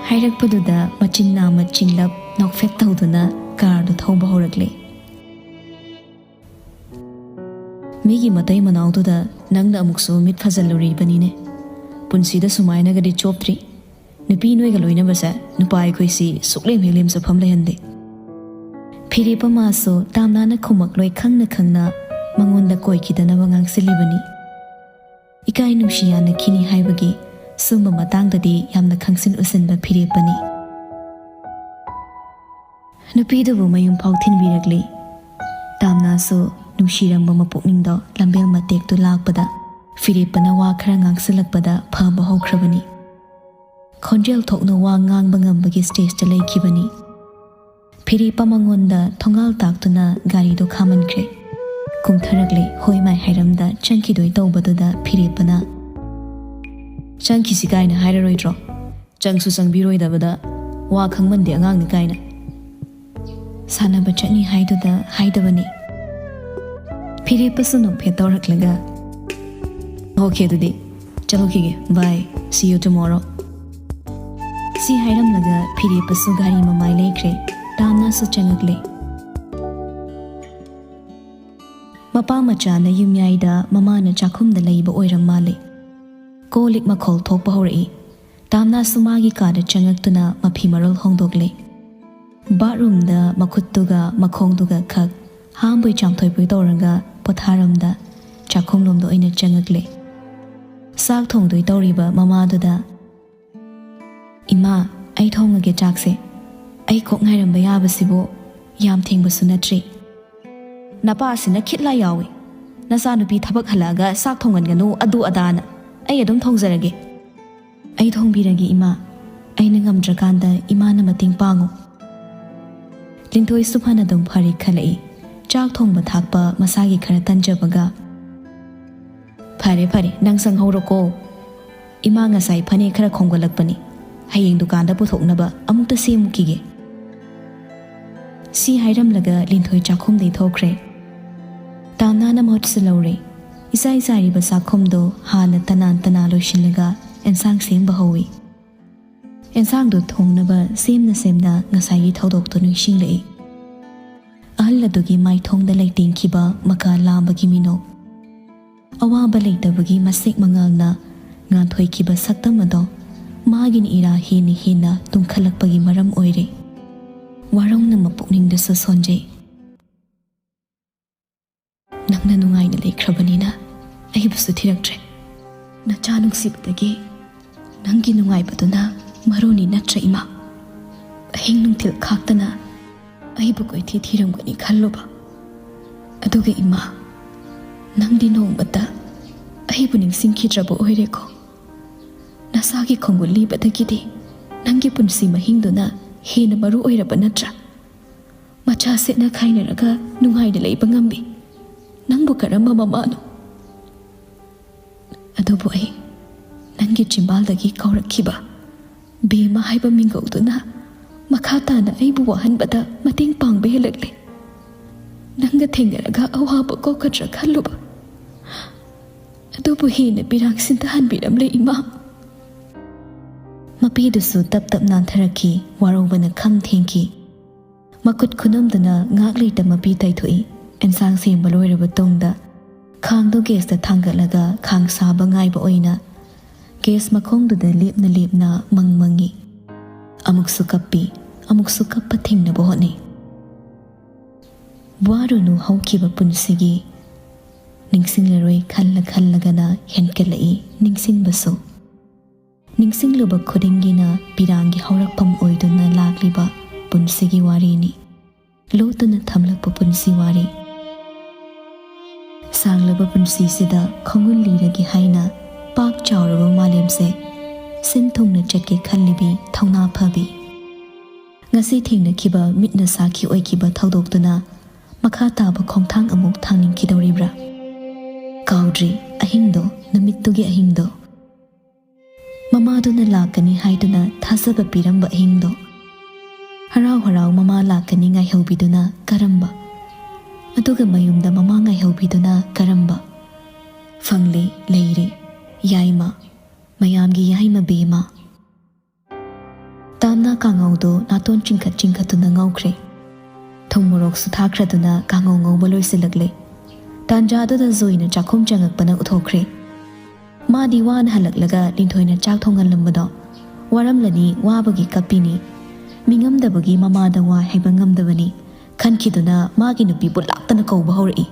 ꯍꯥꯏꯔꯛꯄꯗꯨꯗ ꯃꯆꯤꯟ ꯅꯥꯝꯃ ꯆꯤꯡꯂꯞ ꯅꯣꯛꯐꯦꯠ ꯇꯧꯗꯨꯅ ꯀꯥꯔꯗꯨ ꯊꯧꯕ ꯍꯧꯔꯛꯂꯦ꯫ "ꯃꯤꯒꯤ ꯃꯇꯩ ꯃꯅꯥꯎꯗꯨꯗ ꯅꯪꯅ ꯑꯃꯨꯛꯁꯨ ꯃꯤꯠ ꯐꯖꯜꯂꯨꯔꯤꯕꯅꯤꯅꯦ꯫ ꯄꯨꯟꯁꯤꯗ ꯁꯨꯃꯥꯏꯅꯒꯗꯤ ꯆꯣꯞꯇ꯭ꯔꯤ꯫ ꯅꯨꯄꯤ ꯅꯣꯏꯒ ꯂꯣꯏꯅꯕꯁꯦ ꯅꯨꯄꯥ ꯑꯩꯈꯣꯏꯁꯤ ꯁꯨꯛꯂꯦꯝ ꯍꯦꯛ ꯂꯦꯝꯖꯐꯝ ꯂꯩꯍꯟꯗꯦ꯫" ꯐꯤꯔꯦꯞꯄ ꯃꯥꯁꯨ ꯇꯥꯝꯅꯥꯅ ꯈꯨꯝꯃꯛꯂꯣꯏ ꯈꯪꯅ ꯈꯪꯅ ꯃꯉꯣꯟꯗ ꯀꯣꯏꯈꯤꯗꯅꯕ ꯉꯥꯡꯁꯤꯜꯂꯤꯕꯅꯤ꯫ ꯏꯀꯥꯏ ꯅꯨꯡꯁꯤ ꯌꯥꯅꯈꯤꯅꯤ ꯍꯥꯏꯕꯒꯤ ꯁꯨꯝꯕ ꯃꯇꯥꯡꯗꯗꯤ ꯌꯥꯝꯅ ꯈꯪꯁꯤꯟ ꯎꯁꯤꯟꯕ ꯐꯤꯔꯦꯞꯄꯅꯤ꯫ ꯅꯨꯄꯤꯗꯨꯕꯨ ꯃꯌꯨꯝ ꯐꯥꯎ ꯊꯤꯟꯕꯤꯔꯛꯂꯤ꯫ ꯇꯥꯝꯅꯥꯁꯨ ꯅꯨꯡꯁꯤꯔꯝꯕ ꯃꯄꯨꯛꯅꯤꯡꯗꯣ ꯂꯝꯕꯦꯜ ꯃꯇꯦꯛꯇꯨ ꯂꯥꯛꯄꯗ ꯐꯤꯔꯦꯞꯄꯅ ꯋꯥ ꯈꯔ ꯉꯥꯡꯁꯤꯜꯂꯛꯄꯗ ꯐꯕ ꯍꯧꯈ꯭ꯔꯕꯅꯤ꯫ ꯈꯣꯟꯖꯦꯜ ꯊꯣꯛꯅ ꯋꯥ ꯉꯥꯡꯕ ꯉꯝꯕꯒꯤ ꯁ꯭ꯇꯦꯖꯇ ꯂꯩꯈꯤꯕꯅꯤ꯫ ꯐꯤꯔꯦꯞꯄ ꯃꯉꯣꯟꯗ ꯊꯣꯡꯒꯥꯜ ꯇꯥꯛꯇꯨꯅ ꯒꯥꯔꯤꯗꯣ ꯈꯥꯝꯍꯟꯈ꯭ꯔꯦ꯫ ꯀꯨꯝꯊꯔꯛꯂꯦ ꯍꯣꯏ ꯃꯥꯏ ꯍꯥꯏꯔꯝꯗ ꯆꯪꯈꯤꯗꯣꯏ ꯇꯧꯕꯗꯨꯗ ꯐꯤꯔꯦꯞꯄꯅ, "ꯆꯪꯈꯤꯁꯤ ꯀꯥꯏꯅ ꯍꯥꯏꯔꯔꯣꯏꯗ꯭ꯔꯣ? ꯆꯪꯁꯨ ꯆꯪꯕꯤꯔꯣꯏꯗꯕꯗ ꯋꯥ ꯈꯪꯃꯟꯗꯦ ꯑꯉꯥꯡꯅꯤ ꯀꯥꯏꯅ꯫" ꯁꯥꯟꯅꯕ ꯆꯠꯅꯤ ꯍꯥꯏꯗꯨꯗ ꯍꯥꯏꯗꯕꯅꯤ꯫ ꯐꯤꯔꯦꯞꯄꯁꯨ ꯅꯣꯛꯐꯦꯠ ꯇꯧꯔꯛꯂꯒ, "ꯑꯣꯀꯦ, ꯑꯗꯨꯗꯤ ꯆꯠꯂꯨꯈꯤꯒꯦ, bye, see you tomorrow." ꯁꯤ ꯍꯥꯏꯔꯝꯂꯒ ꯐꯤꯔꯦꯞꯄꯁꯨ ꯒꯥꯔꯤ ꯃꯃꯥꯏ ꯂꯩꯈ꯭ꯔꯦ꯫ ꯇꯥꯝꯅꯥꯁꯨ ꯆꯪꯉꯛꯂꯦ꯫ ꯃꯄꯥ ꯃꯆꯥꯅ ꯌꯨꯝꯌꯥꯏꯗ ꯃꯃꯥꯅ ꯆꯥꯛꯈꯨꯝꯗ ꯂꯩꯕ ꯑꯣꯏꯔꯝ ꯃꯥꯜꯂꯦ꯫ ꯀꯣꯜ ꯂꯤꯛ ꯃꯈꯣꯜ ꯊꯣꯛꯄ ꯍꯧꯔꯛꯏ꯫ ꯇꯥꯝꯅꯥꯁꯨ ꯃꯥꯒꯤ ꯀꯥꯗ ꯆꯪꯉꯛꯇꯨꯅ ꯃꯐꯤ ꯃꯔꯣꯜ ꯍꯣꯡꯗꯣꯛꯂꯦ꯫ ꯕꯥꯠꯔꯨꯝꯗ ꯃꯈꯨꯠꯇꯨꯒ ꯃꯈꯣꯡꯗꯨꯒ ꯈꯛ ꯍꯥꯝꯕꯣꯏ ꯆꯥꯝꯊꯣꯏꯕꯣꯏ ꯇꯧꯔꯒ ꯄꯣꯊꯥꯔꯝꯗ ꯆꯥꯛꯈꯨꯝꯂꯣꯝꯗ ꯑꯣꯏꯅ ꯆꯪꯉꯛꯂꯦ꯫ ꯆꯥꯛ ꯊꯣꯡꯗꯣꯏ ꯇꯧꯔꯤꯕ ꯃꯃꯥꯗꯨꯗ, "ꯏꯃꯥ, ꯑꯩ ꯊꯣꯡꯉꯒꯦ ꯆꯥꯛꯁꯦ꯫ ꯑꯩ ꯀꯣꯛ ꯉꯥꯏꯔꯝꯕ ꯌꯥꯕꯁꯤꯕꯨ ꯌꯥꯝ ꯊꯦꯡꯕꯁꯨ ꯅꯠꯇ꯭ꯔꯤ꯫" "ꯅꯄꯥꯁꯤꯅ ꯈꯤꯠ ꯂꯥꯏ ꯌꯥꯎꯏ꯫ ꯅꯆꯥꯅꯨꯄꯤ ꯊꯕꯛ ꯍꯜꯂꯛꯑꯒ ꯆꯥꯛ ꯊꯣꯡꯍꯟꯒꯅꯨ ꯑꯗꯨ ꯑꯗꯥꯅ꯫ ꯑꯩ ꯑꯗꯨꯝ ꯊꯣꯡꯖꯔꯒꯦ꯫" "ꯑꯩ ꯊꯣꯡꯕꯤꯔꯒꯦ ꯏꯃꯥ꯫ ꯑꯩꯅ ꯉꯝꯗ꯭ꯔꯀꯥꯟꯗ ꯏꯃꯥꯅ ꯃꯇꯦꯡ ꯄꯥꯡꯉꯨ꯫" ꯂꯤꯟꯊꯣꯏꯁꯨ ꯐꯅꯗꯨꯝ ꯐꯔꯦ ꯈꯜꯂꯛꯏ꯫ ꯆꯥꯛ ꯊꯣꯡꯕ ꯊꯥꯛꯄ ꯃꯁꯥꯒꯤ ꯈꯔ ꯇꯟꯖꯕꯒ, "ꯐꯔꯦ ꯐꯔꯦ, ꯅꯪ ꯁꯪꯍꯧꯔꯣꯀꯣ꯫ ꯏꯃꯥ ꯉꯁꯥꯏ ꯐꯅꯦꯛ ꯈꯔ ꯈꯣꯝꯒꯠꯂꯛꯄꯅꯤ, ꯍꯌꯦꯡ ꯗꯨꯀꯥꯟꯗ ꯄꯨꯊꯣꯛꯅꯕ ꯑꯃꯨꯛꯇ ꯁꯦꯝꯃꯨꯈꯤꯒꯦ"꯫ ꯁꯤ ꯍꯥꯏꯔꯝꯂꯒ ꯂꯤꯟꯊꯣꯏ ꯆꯥꯛꯈꯨꯝꯗꯩ ꯊꯣꯛꯈ꯭ꯔꯦ꯫ ꯇꯥꯟꯅꯥꯅ ꯃꯍꯨꯠ ꯁꯤꯜꯍꯧꯔꯦ꯫ ꯏꯆꯥꯏ ꯆꯥꯏꯔꯤꯕ ꯆꯥꯛꯈꯨꯝꯗꯣ ꯍꯥꯟꯅ ꯇꯅꯥꯟ ꯇꯅꯥꯟ ꯂꯣꯏꯁꯤꯜꯂꯒ ꯑꯦꯟꯁꯥꯡ ꯁꯦꯝꯕ ꯍꯧꯏ꯫ ꯑꯦꯟꯁꯥꯡꯗꯣ ꯊꯣꯡꯅꯕ ꯁꯦꯝꯅ ꯁꯦꯝꯅ ꯉꯁꯥꯏꯒꯤ ꯊꯧꯗꯣꯛꯇꯣ ꯅꯤꯡꯁꯤꯡꯂꯛꯏ꯫ ꯑꯍꯜ ꯑꯗꯨꯒꯤ ꯃꯥꯏꯊꯣꯡꯗ ꯂꯩꯇꯦꯡꯈꯤꯕ ꯃꯀꯥ ꯂꯥꯝꯕꯒꯤ ꯃꯤꯅꯣꯛ, ꯑꯋꯥꯕ ꯂꯩꯇꯕꯒꯤ ꯃꯁꯦꯛ ꯃꯉꯥꯜꯅ ꯉꯥꯟꯊꯣꯏꯈꯤꯕ ꯁꯛꯇꯝ ꯑꯗꯣ ꯃꯥꯒꯤꯅ ꯏꯔꯥ ꯍꯦꯟꯅ ꯍꯦꯟꯅ ꯇꯨꯡꯈꯠꯂꯛꯄꯒꯤ ꯃꯔꯝ ꯑꯣꯏꯔꯦ꯫ ꯋꯥꯔꯧꯅ ꯃꯄꯨꯛꯅꯤꯡꯗꯁꯨ ꯁꯣꯟꯖꯩ꯫ "ꯅꯪꯅ ꯅꯨꯡꯉꯥꯏꯅ ꯂꯩꯈ꯭ꯔꯕꯅꯤꯅ ꯑꯩꯕꯨꯁꯨ ꯊꯤꯔꯛꯇ꯭ꯔꯦ꯫ ꯅꯆꯥ ꯅꯨꯡꯁꯤꯕꯗꯒꯤ ꯅꯪꯒꯤ ꯅꯨꯡꯉꯥꯏꯕꯗꯨꯅ ꯃꯔꯨꯅꯤ ꯅꯠꯇ꯭ꯔ ꯏꯃꯥ? ꯑꯍꯤꯡ ꯅꯨꯡꯊꯤꯜ ꯈꯥꯛꯇꯅ ꯑꯩꯕꯨ ꯀꯣꯏꯊꯤ ꯊꯤꯔꯝꯒꯅꯤ ꯈꯜꯂꯨꯕ꯫ ꯑꯗꯨꯒ ꯏꯃꯥ, ꯅꯪꯗꯤ ꯅꯣꯡꯃꯇ ꯑꯩꯕꯨ ꯅꯤꯡꯁꯤꯡꯈꯤꯗ꯭ꯔꯕ ꯑꯣꯏꯔꯦꯀꯣ꯫ ꯅꯁꯥꯒꯤ ꯈꯣꯡꯒꯨꯜ ꯂꯤꯕꯗꯒꯤꯗꯤ ꯅꯪꯒꯤ ꯄꯨꯟꯁꯤ ꯃꯍꯤꯡꯗꯨꯅ ꯍꯦꯟꯅ ꯃꯔꯨ ꯑꯣꯏꯔꯕ ꯅꯠꯇ꯭ꯔꯥ? ꯃꯆꯥ ꯁꯦꯠꯅ ꯈꯥꯏꯅꯔꯒ ꯅꯨꯡꯉꯥꯏꯅ ꯂꯩꯕ ꯉꯝꯃꯤ꯫ ꯅꯪꯕꯨ ꯀꯔꯝꯕ ꯃꯃꯥꯅꯣ? ꯑꯗꯨꯕꯨ ꯑꯩ ꯅꯪꯒꯤ ꯆꯤꯝꯕꯥꯜꯗꯒꯤ ꯀꯧꯔꯛꯈꯤꯕ ꯕꯦꯝꯃ ꯍꯥꯏꯕ ꯃꯤꯡꯒꯧꯗꯨꯅ ꯃꯈꯥ ꯇꯥꯅ ꯑꯩꯕꯨ ꯋꯥꯍꯟꯕꯗ ꯃꯇꯦꯡ ꯄꯥꯡꯕ ꯍꯦꯜꯂꯛꯂꯦ꯫ ꯅꯪꯒ ꯊꯦꯡꯅꯔꯒ ꯑꯋꯥꯕ ꯀꯣꯛꯀꯗ꯭ꯔꯥ ꯈꯜꯂꯨꯕ꯫ ꯑꯗꯨꯕꯨ ꯍꯦꯟꯅ ꯄꯤꯔꯥꯡ ꯁꯤꯟꯊꯍꯟꯕꯤꯔꯝꯂꯦ ꯏꯃꯥ"꯫ ꯃꯄꯤꯗꯨꯁꯨ ꯇꯞ ꯇꯞ ꯅꯥꯟꯊꯔꯛꯈꯤ, ꯋꯥꯔꯧꯕꯅ ꯈꯝ ꯊꯦꯡꯈꯤ꯫ ꯃꯈꯨꯠ ꯈꯨꯅꯝꯗꯨꯅ ꯉꯥꯛ ꯂꯩꯇ ꯃꯄꯤ ꯇꯩꯊꯣꯛꯏ꯫ ꯑꯦꯟꯁꯥꯡ ꯁꯦꯝꯕ ꯂꯣꯏꯔꯕ ꯇꯨꯡꯗ ꯈꯥꯡꯗꯣ ꯒꯦꯁꯇ ꯊꯥꯡꯒꯠꯂꯒ ꯈꯥꯡ ꯁꯥꯕ ꯉꯥꯏꯕ ꯑꯣꯏꯅ ꯒꯦꯁ ꯃꯈꯣꯡꯗꯨꯗ ꯂꯦꯞꯅ ꯂꯦꯞꯅ ꯃꯪ ꯃꯪꯉꯤ꯫ ꯑꯃꯨꯛꯁꯨ ꯀꯞꯄꯤ, ꯑꯃꯨꯛꯁꯨ ꯀꯞꯄ ꯊꯤꯡꯅꯕ ꯍꯣꯠꯅꯩ꯫ ꯋꯥꯔꯨꯅꯨ ꯍꯧꯈꯤꯕ ꯄꯨꯟꯁꯤꯒꯤ, ꯅꯤꯡꯁꯤꯡꯂꯔꯣꯏ ꯈꯜꯂ ꯈꯜꯂꯒꯅ ꯍꯦꯟꯀꯠꯂꯛꯏ ꯅꯤꯡꯁꯤꯡꯕꯁꯨ꯫ ꯅꯤꯡꯁꯤꯡꯂꯨꯕ ꯈꯨꯗꯤꯡꯒꯤꯅ ꯄꯤꯔꯥꯡꯒꯤ ꯍꯧꯔꯛꯐꯝ ꯑꯣꯏꯗꯨꯅ ꯂꯥꯛꯂꯤꯕ ꯄꯨꯟꯁꯤꯒꯤ ꯋꯥꯔꯤꯅꯤ꯫ ꯂꯣꯠꯇꯨꯅ ꯊꯝꯂꯛꯄ ꯄꯨꯟꯁꯤ ꯋꯥꯔꯤ꯫ ꯁꯥꯡꯂꯕ ꯄꯨꯟꯁꯤꯁꯤꯗ ꯈꯣꯡꯒꯨꯜ ꯂꯤꯔꯒꯦ ꯍꯥꯏꯅ ꯄꯥꯛ ꯆꯥꯎꯔꯕ ꯃꯥꯂꯦꯝꯁꯦ ꯁꯤꯟ ꯊꯨꯡꯅ ꯆꯠꯀꯦ ꯈꯜꯂꯤꯕꯤ ꯊꯧꯅꯥ ꯐꯕꯤ꯫ ꯉꯁꯤ ꯊꯦꯡꯅꯈꯤꯕ ꯃꯤꯠꯅ ꯁꯥꯈꯤ ꯑꯣꯏꯈꯤꯕ ꯊꯧꯗꯣꯛꯇꯨꯅ ꯃꯈꯥ ꯇꯥꯕ ꯈꯣꯡꯊꯥꯡ ꯑꯃꯨꯛ ꯊꯥꯡꯅꯤꯡꯈꯤꯗꯧꯔꯤꯕ꯭ꯔꯥ? ꯀꯥꯎꯗ꯭ꯔꯤ, ꯑꯍꯤꯡꯗꯣ, ꯅꯨꯃꯤꯠꯇꯨꯒꯤ ꯑꯍꯤꯡꯗꯣ꯫ ꯃꯃꯥꯗꯨꯅ ꯂꯥꯛꯀꯅꯤ ꯍꯥꯏꯗꯨꯅ ꯊꯥꯖꯕ ꯄꯤꯔꯝꯕ ꯑꯍꯤꯡꯗꯣ꯫ ꯍꯔꯥꯎ ꯍꯔꯥꯎ ꯃꯃꯥ ꯂꯥꯛꯀꯅꯤ ꯉꯥꯏꯍꯧꯕꯤꯗꯨꯅ ꯀꯔꯝꯕ? ꯑꯗꯨꯒ ꯃꯌꯨꯝꯗ ꯃꯃꯥ ꯉꯥꯏꯍꯧꯕꯤꯗꯨꯅ ꯀꯔꯝꯕ? ꯐꯪꯂꯦ, ꯂꯩꯔꯦ, ꯌꯥꯏꯃ, ꯃꯌꯥꯝꯒꯤ ꯌꯥꯏꯃ ꯕꯦꯝꯃ꯫ ꯇꯥꯝꯅ ꯀꯥꯡꯉꯧꯗꯣ ꯅꯥꯇꯣꯟ ꯆꯤꯡꯈꯠ ꯆꯤꯡꯈꯠꯇꯨꯅ ꯉꯧꯈ꯭ꯔꯦ꯫ ꯊꯨꯝ ꯃꯣꯔꯣꯛꯁꯨ ꯊꯥꯛꯈ꯭ꯔꯗꯨꯅ ꯀꯥꯡꯉꯧ ꯉꯧꯕ ꯂꯣꯏꯁꯤꯜꯂꯛꯂꯦ꯫ ꯇꯥꯟꯖꯥꯗꯨꯗ ꯖꯣꯏꯅ ꯆꯥꯛꯈꯨꯝ ꯆꯪꯉꯛꯄꯅ ꯎꯠꯊꯣꯛꯈ꯭ꯔꯦ꯫ ꯃꯥꯗꯤ ꯋꯥꯅ ꯍꯜꯂꯛꯂꯒ ꯂꯤꯟꯊꯣꯏꯅ ꯆꯥꯛ ꯊꯣꯡꯍꯜꯂꯝꯕꯗꯣ ꯋꯥꯔꯝꯂꯅꯤ, ꯋꯥꯕꯒꯤ ꯀꯞꯄꯤꯅꯤ꯫ ꯃꯤꯉꯝꯗꯕꯒꯤ ꯃꯃꯥꯗ ꯋꯥ ꯍꯥꯏꯕ ꯉꯝꯗꯕꯅꯤ ꯈꯟꯈꯤꯗꯨꯅ ꯃꯥꯒꯤ ꯅꯨꯄꯤꯕꯨ ꯂꯥꯛꯇꯅ ꯀꯧꯕ ꯍꯧꯔꯛꯏ꯫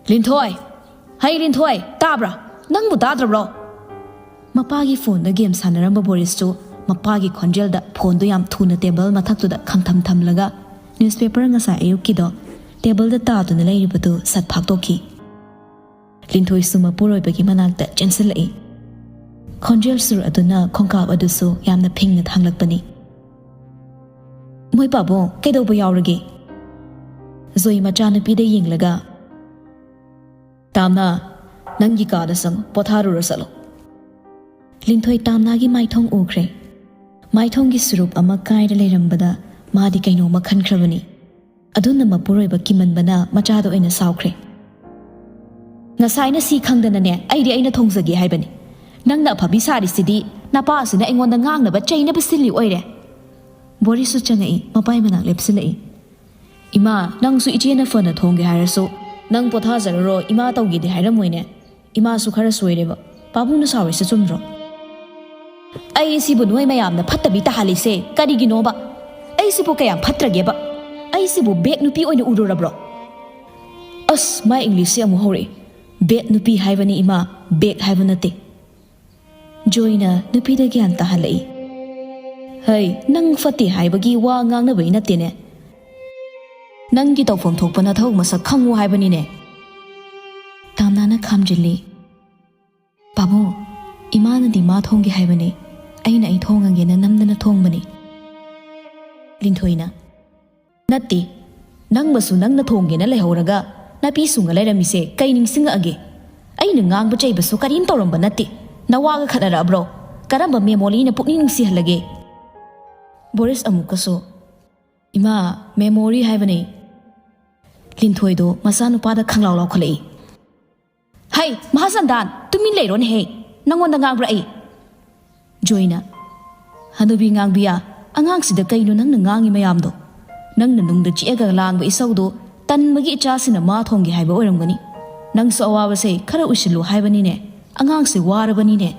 "ꯂꯤꯟꯊꯣꯏ! ꯍꯩ ꯂꯤꯟꯊꯣꯏ, ꯇꯥꯕ꯭ꯔꯥ? ꯅꯪꯕꯨ ꯇꯥꯗ꯭ꯔꯕ꯭ꯔꯣ?" ꯃꯄꯥꯒꯤ ꯐꯣꯟꯗ ꯒꯦꯝ ꯁꯥꯟꯅꯔꯝꯕ ꯕꯣꯔꯤꯁꯇꯨ ꯃꯄꯥꯒꯤ ꯈꯣꯟꯖꯦꯜꯗ ꯐꯣꯟꯗꯨ ꯌꯥꯝ ꯊꯨꯅ ꯇꯦꯕꯜ ꯃꯊꯛꯇꯨꯗ ꯈꯪꯊꯝ ꯊꯝꯂꯒ ꯅ꯭ꯌꯨꯁꯄꯦꯄꯔ ꯉꯁꯥꯏ ꯑꯌꯨꯛꯀꯤꯗꯣ ꯇꯦꯕꯜꯗ ꯇꯥꯗꯨꯅ ꯂꯩꯔꯤꯕꯗꯨ ꯁꯠ ꯐꯥꯛꯇꯣꯛꯈꯤ꯫ ꯂꯤꯟꯊꯣꯏꯁꯨ ꯃꯄꯨꯔꯣꯏꯕꯒꯤ ꯃꯅꯥꯛꯇ ꯆꯦꯟꯁꯤꯜꯂꯛꯏ꯫ ꯈꯣꯟꯖꯦꯜ ꯁꯨꯔ ꯑꯗꯨꯅ ꯈꯣꯡꯀꯥꯞ ꯑꯗꯨꯁꯨ ꯌꯥꯝꯅ ꯐꯤꯡꯅ ꯊꯥꯡꯂꯛꯄꯅꯤ꯫ "ꯃꯣꯏ ꯄꯥꯕꯨꯡ, ꯀꯩꯗꯧꯕ ꯌꯥꯎꯔꯒꯦ?" ꯖꯣꯏ ꯃꯆꯥꯅꯨꯄꯤꯗ ꯌꯦꯡꯂꯒ, "ꯇꯥꯝꯅ, ꯅꯪꯒꯤ ꯀꯥꯗ ꯆꯪꯉꯨ, ꯄꯣꯊꯥꯔꯨꯔꯣ ꯆꯠꯂꯣ꯫" ꯂꯤꯟꯊꯣꯏ ꯇꯥꯝꯅꯥꯒꯤ ꯃꯥꯏꯊꯣꯡ ꯎꯈ꯭ꯔꯦ꯫ ꯃꯥꯏꯊꯣꯡꯒꯤ ꯁꯨꯔꯨꯞ ꯑꯃ ꯀꯥꯏꯔ ꯂꯩꯔꯝꯕꯗ ꯃꯥꯗꯤ ꯀꯩꯅꯣꯝꯃ ꯈꯟꯈ꯭ꯔꯕꯅꯤ꯫ ꯑꯗꯨꯅ ꯃꯄꯨꯔꯣꯏꯕ ꯀꯤꯃꯟꯕꯅ ꯃꯆꯥꯗ ꯑꯣꯏꯅ ꯁꯥꯎꯈ꯭ꯔꯦ꯫ "ꯉꯁꯥꯏꯅ ꯁꯤ ꯈꯪꯗꯅꯅꯦ, ꯑꯩꯗꯤ ꯑꯩꯅ ꯊꯣꯡꯖꯒꯦ ꯍꯥꯏꯕꯅꯤ꯫ ꯅꯪꯅ ꯑꯐꯕꯤ ꯁꯥꯔꯤꯁꯤꯗꯤ ꯅꯄꯥ ꯑꯁꯤꯅ ꯑꯩꯉꯣꯟꯗ ꯉꯥꯡꯅꯕ ꯆꯩꯅꯕ ꯁꯤꯜꯂꯤ ꯑꯣꯏꯔꯦ꯫" ꯕꯣꯔꯤꯁꯁꯨ ꯆꯪꯉꯛꯏ, ꯃꯄꯥꯏ ꯃꯅꯥꯛ ꯂꯦꯞꯁꯤꯜꯂꯛꯏ꯫ "ꯏꯃꯥ, ꯅꯪꯁꯨ ꯏꯆꯦꯅ ꯐꯅ ꯊꯣꯡꯒꯦ ꯍꯥꯏꯔꯁꯨ ꯅꯪ ꯄꯣꯊꯥꯖꯔꯨꯔꯣ, ꯏꯃꯥ ꯇꯧꯒꯦꯗꯤ ꯍꯥꯏꯔꯝꯃꯣꯏꯅꯦ꯫ ꯏꯃꯥꯁꯨ ꯈꯔ ꯁꯣꯏꯔꯦꯕ꯫ ꯄꯥꯕꯨꯡꯅ ꯁꯥꯎꯔꯤꯁꯦ ꯆꯨꯝꯗ꯭ꯔꯣ?" "ꯑꯩ ꯁꯤꯕꯨ ꯅꯣꯏ ꯃꯌꯥꯝꯅ ꯐꯠꯇꯕꯤ ꯇꯥꯍꯜꯂꯤꯁꯦ ꯀꯔꯤꯒꯤꯅꯣꯕ? ꯑꯩ ꯁꯤꯕꯨ ꯀꯌꯥꯝ ꯐꯠꯇ꯭ꯔꯒꯦꯕ? ꯑꯩ ꯁꯤꯕꯨ ꯕꯦꯛ ꯅꯨꯄꯤ ꯑꯣꯏꯅ ꯎꯔꯨꯔꯕ꯭ꯔꯣ?" "ꯑꯁ, ꯃꯥꯏ ꯏꯪꯂꯤꯁꯁꯦ ꯑꯃꯨꯛ ꯍꯧꯔꯛꯑꯦ꯫ ꯕꯦꯛ ꯅꯨꯄꯤ ꯍꯥꯏꯕꯅꯤ ꯏꯃꯥ, ꯕꯦꯛ ꯍꯥꯏꯕ ꯅꯠꯇꯦ꯫" ꯖꯣꯏꯅ ꯅꯨꯄꯤꯗ ꯒ꯭ꯌꯥꯟ ꯇꯥꯍꯜꯂꯛꯏ꯫ "ꯍꯩ, ꯅꯪ ꯐꯠꯇꯦ ꯍꯥꯏꯕꯒꯤ ꯋꯥ ꯉꯥꯡꯅꯕꯩ ꯅꯠꯇꯦꯅꯦ꯫ ꯅꯪꯒꯤ ꯇꯧꯐꯝ ꯊꯣꯛꯄ ꯅꯊꯧ ꯃꯁꯛ ꯈꯪꯉꯨ ꯍꯥꯏꯕꯅꯤꯅꯦ꯫" ꯇꯥꯝꯅꯥꯅ ꯈꯥꯝꯖꯤꯜꯂꯤ꯫ "ꯄꯥꯕꯨꯡ, ꯏꯃꯥꯅꯗꯤ ꯃꯥ ꯊꯣꯡꯒꯦ ꯍꯥꯏꯕꯅꯤ, ꯑꯩꯅ ꯑꯩ ꯊꯣꯡꯉꯒꯦꯅ ꯅꯝꯗꯅ ꯊꯣꯡꯕꯅꯤ꯫ ꯂꯤꯟꯊꯣꯏꯅ, "ꯅꯠꯇꯦ, ꯅꯪꯃꯁꯨ ꯅꯪꯅ ꯊꯣꯡꯒꯦꯅ ꯂꯩꯍꯧꯔꯒ ꯅꯥꯄꯤ ꯁꯨꯡꯉ ꯂꯩꯔꯝꯃꯤꯁꯦ ꯀꯩ ꯅꯤꯡꯁꯤꯡꯉꯛꯑꯒꯦ? ꯑꯩꯅ ꯉꯥꯡꯕ ꯆꯩꯕꯁꯨ ꯀꯔꯤꯝ ꯇꯧꯔꯝꯕ ꯅꯠꯇꯦ꯫ ꯅꯋꯥꯒ ꯈꯠꯅꯔꯛꯑꯕ꯭ꯔꯣ? ꯀꯔꯝꯕ ꯃꯦꯃꯣꯔꯤꯅ ꯄꯨꯛꯅꯤꯡ ꯅꯨꯡꯁꯤꯍꯜꯂꯒꯦ?" ꯕꯣꯔꯤꯁ ꯑꯃꯨꯛꯀꯁꯨ, "ꯏꯃꯥ, ꯃꯦꯃꯣꯔꯤ ꯍꯥꯏꯕꯅꯦ꯫" ꯂꯤꯟꯊꯣꯏꯗꯣ ꯃꯆꯥꯅꯨꯄꯥꯗ ꯈꯪꯂꯥꯎ ꯂꯥꯎꯈꯠꯂꯛꯏ꯫ "ꯍꯩ, ꯃꯍꯥꯁꯟꯗꯥꯟ, ꯇꯨꯃꯤꯟ ꯂꯩꯔꯣꯅꯦꯍꯦ꯫ ꯅꯪꯉꯣꯟꯗ ꯉꯥꯡꯕ꯭ꯔꯥ ꯑꯩ?" ꯖꯣꯏꯅ, "ꯍꯅꯨꯕꯤ ꯉꯥꯡꯕꯤꯌꯥ, ꯑꯉꯥꯡꯁꯤꯗ ꯀꯩꯅꯣ ꯅꯪꯅ ꯉꯥꯡꯉꯤ ꯃꯌꯥꯝꯗꯣ? ꯅꯪꯅ ꯅꯨꯡꯗ ꯆꯤꯛꯑꯒ ꯂꯥꯡꯕ ꯏꯁꯧꯗꯣ ꯇꯟꯕꯒꯤ ꯏꯆꯥꯁꯤꯅ ꯃꯥ ꯊꯣꯡꯒꯦ ꯍꯥꯏꯕ ꯑꯣꯏꯔꯝꯒꯅꯤ꯫ ꯅꯪꯁꯨ ꯑꯋꯥꯕꯁꯦ ꯈꯔ ꯎꯁꯤꯜꯂꯨ ꯍꯥꯏꯕꯅꯤꯅꯦ꯫ ꯑꯉꯥꯡꯁꯦ ꯋꯥꯔꯕꯅꯤꯅꯦ꯫"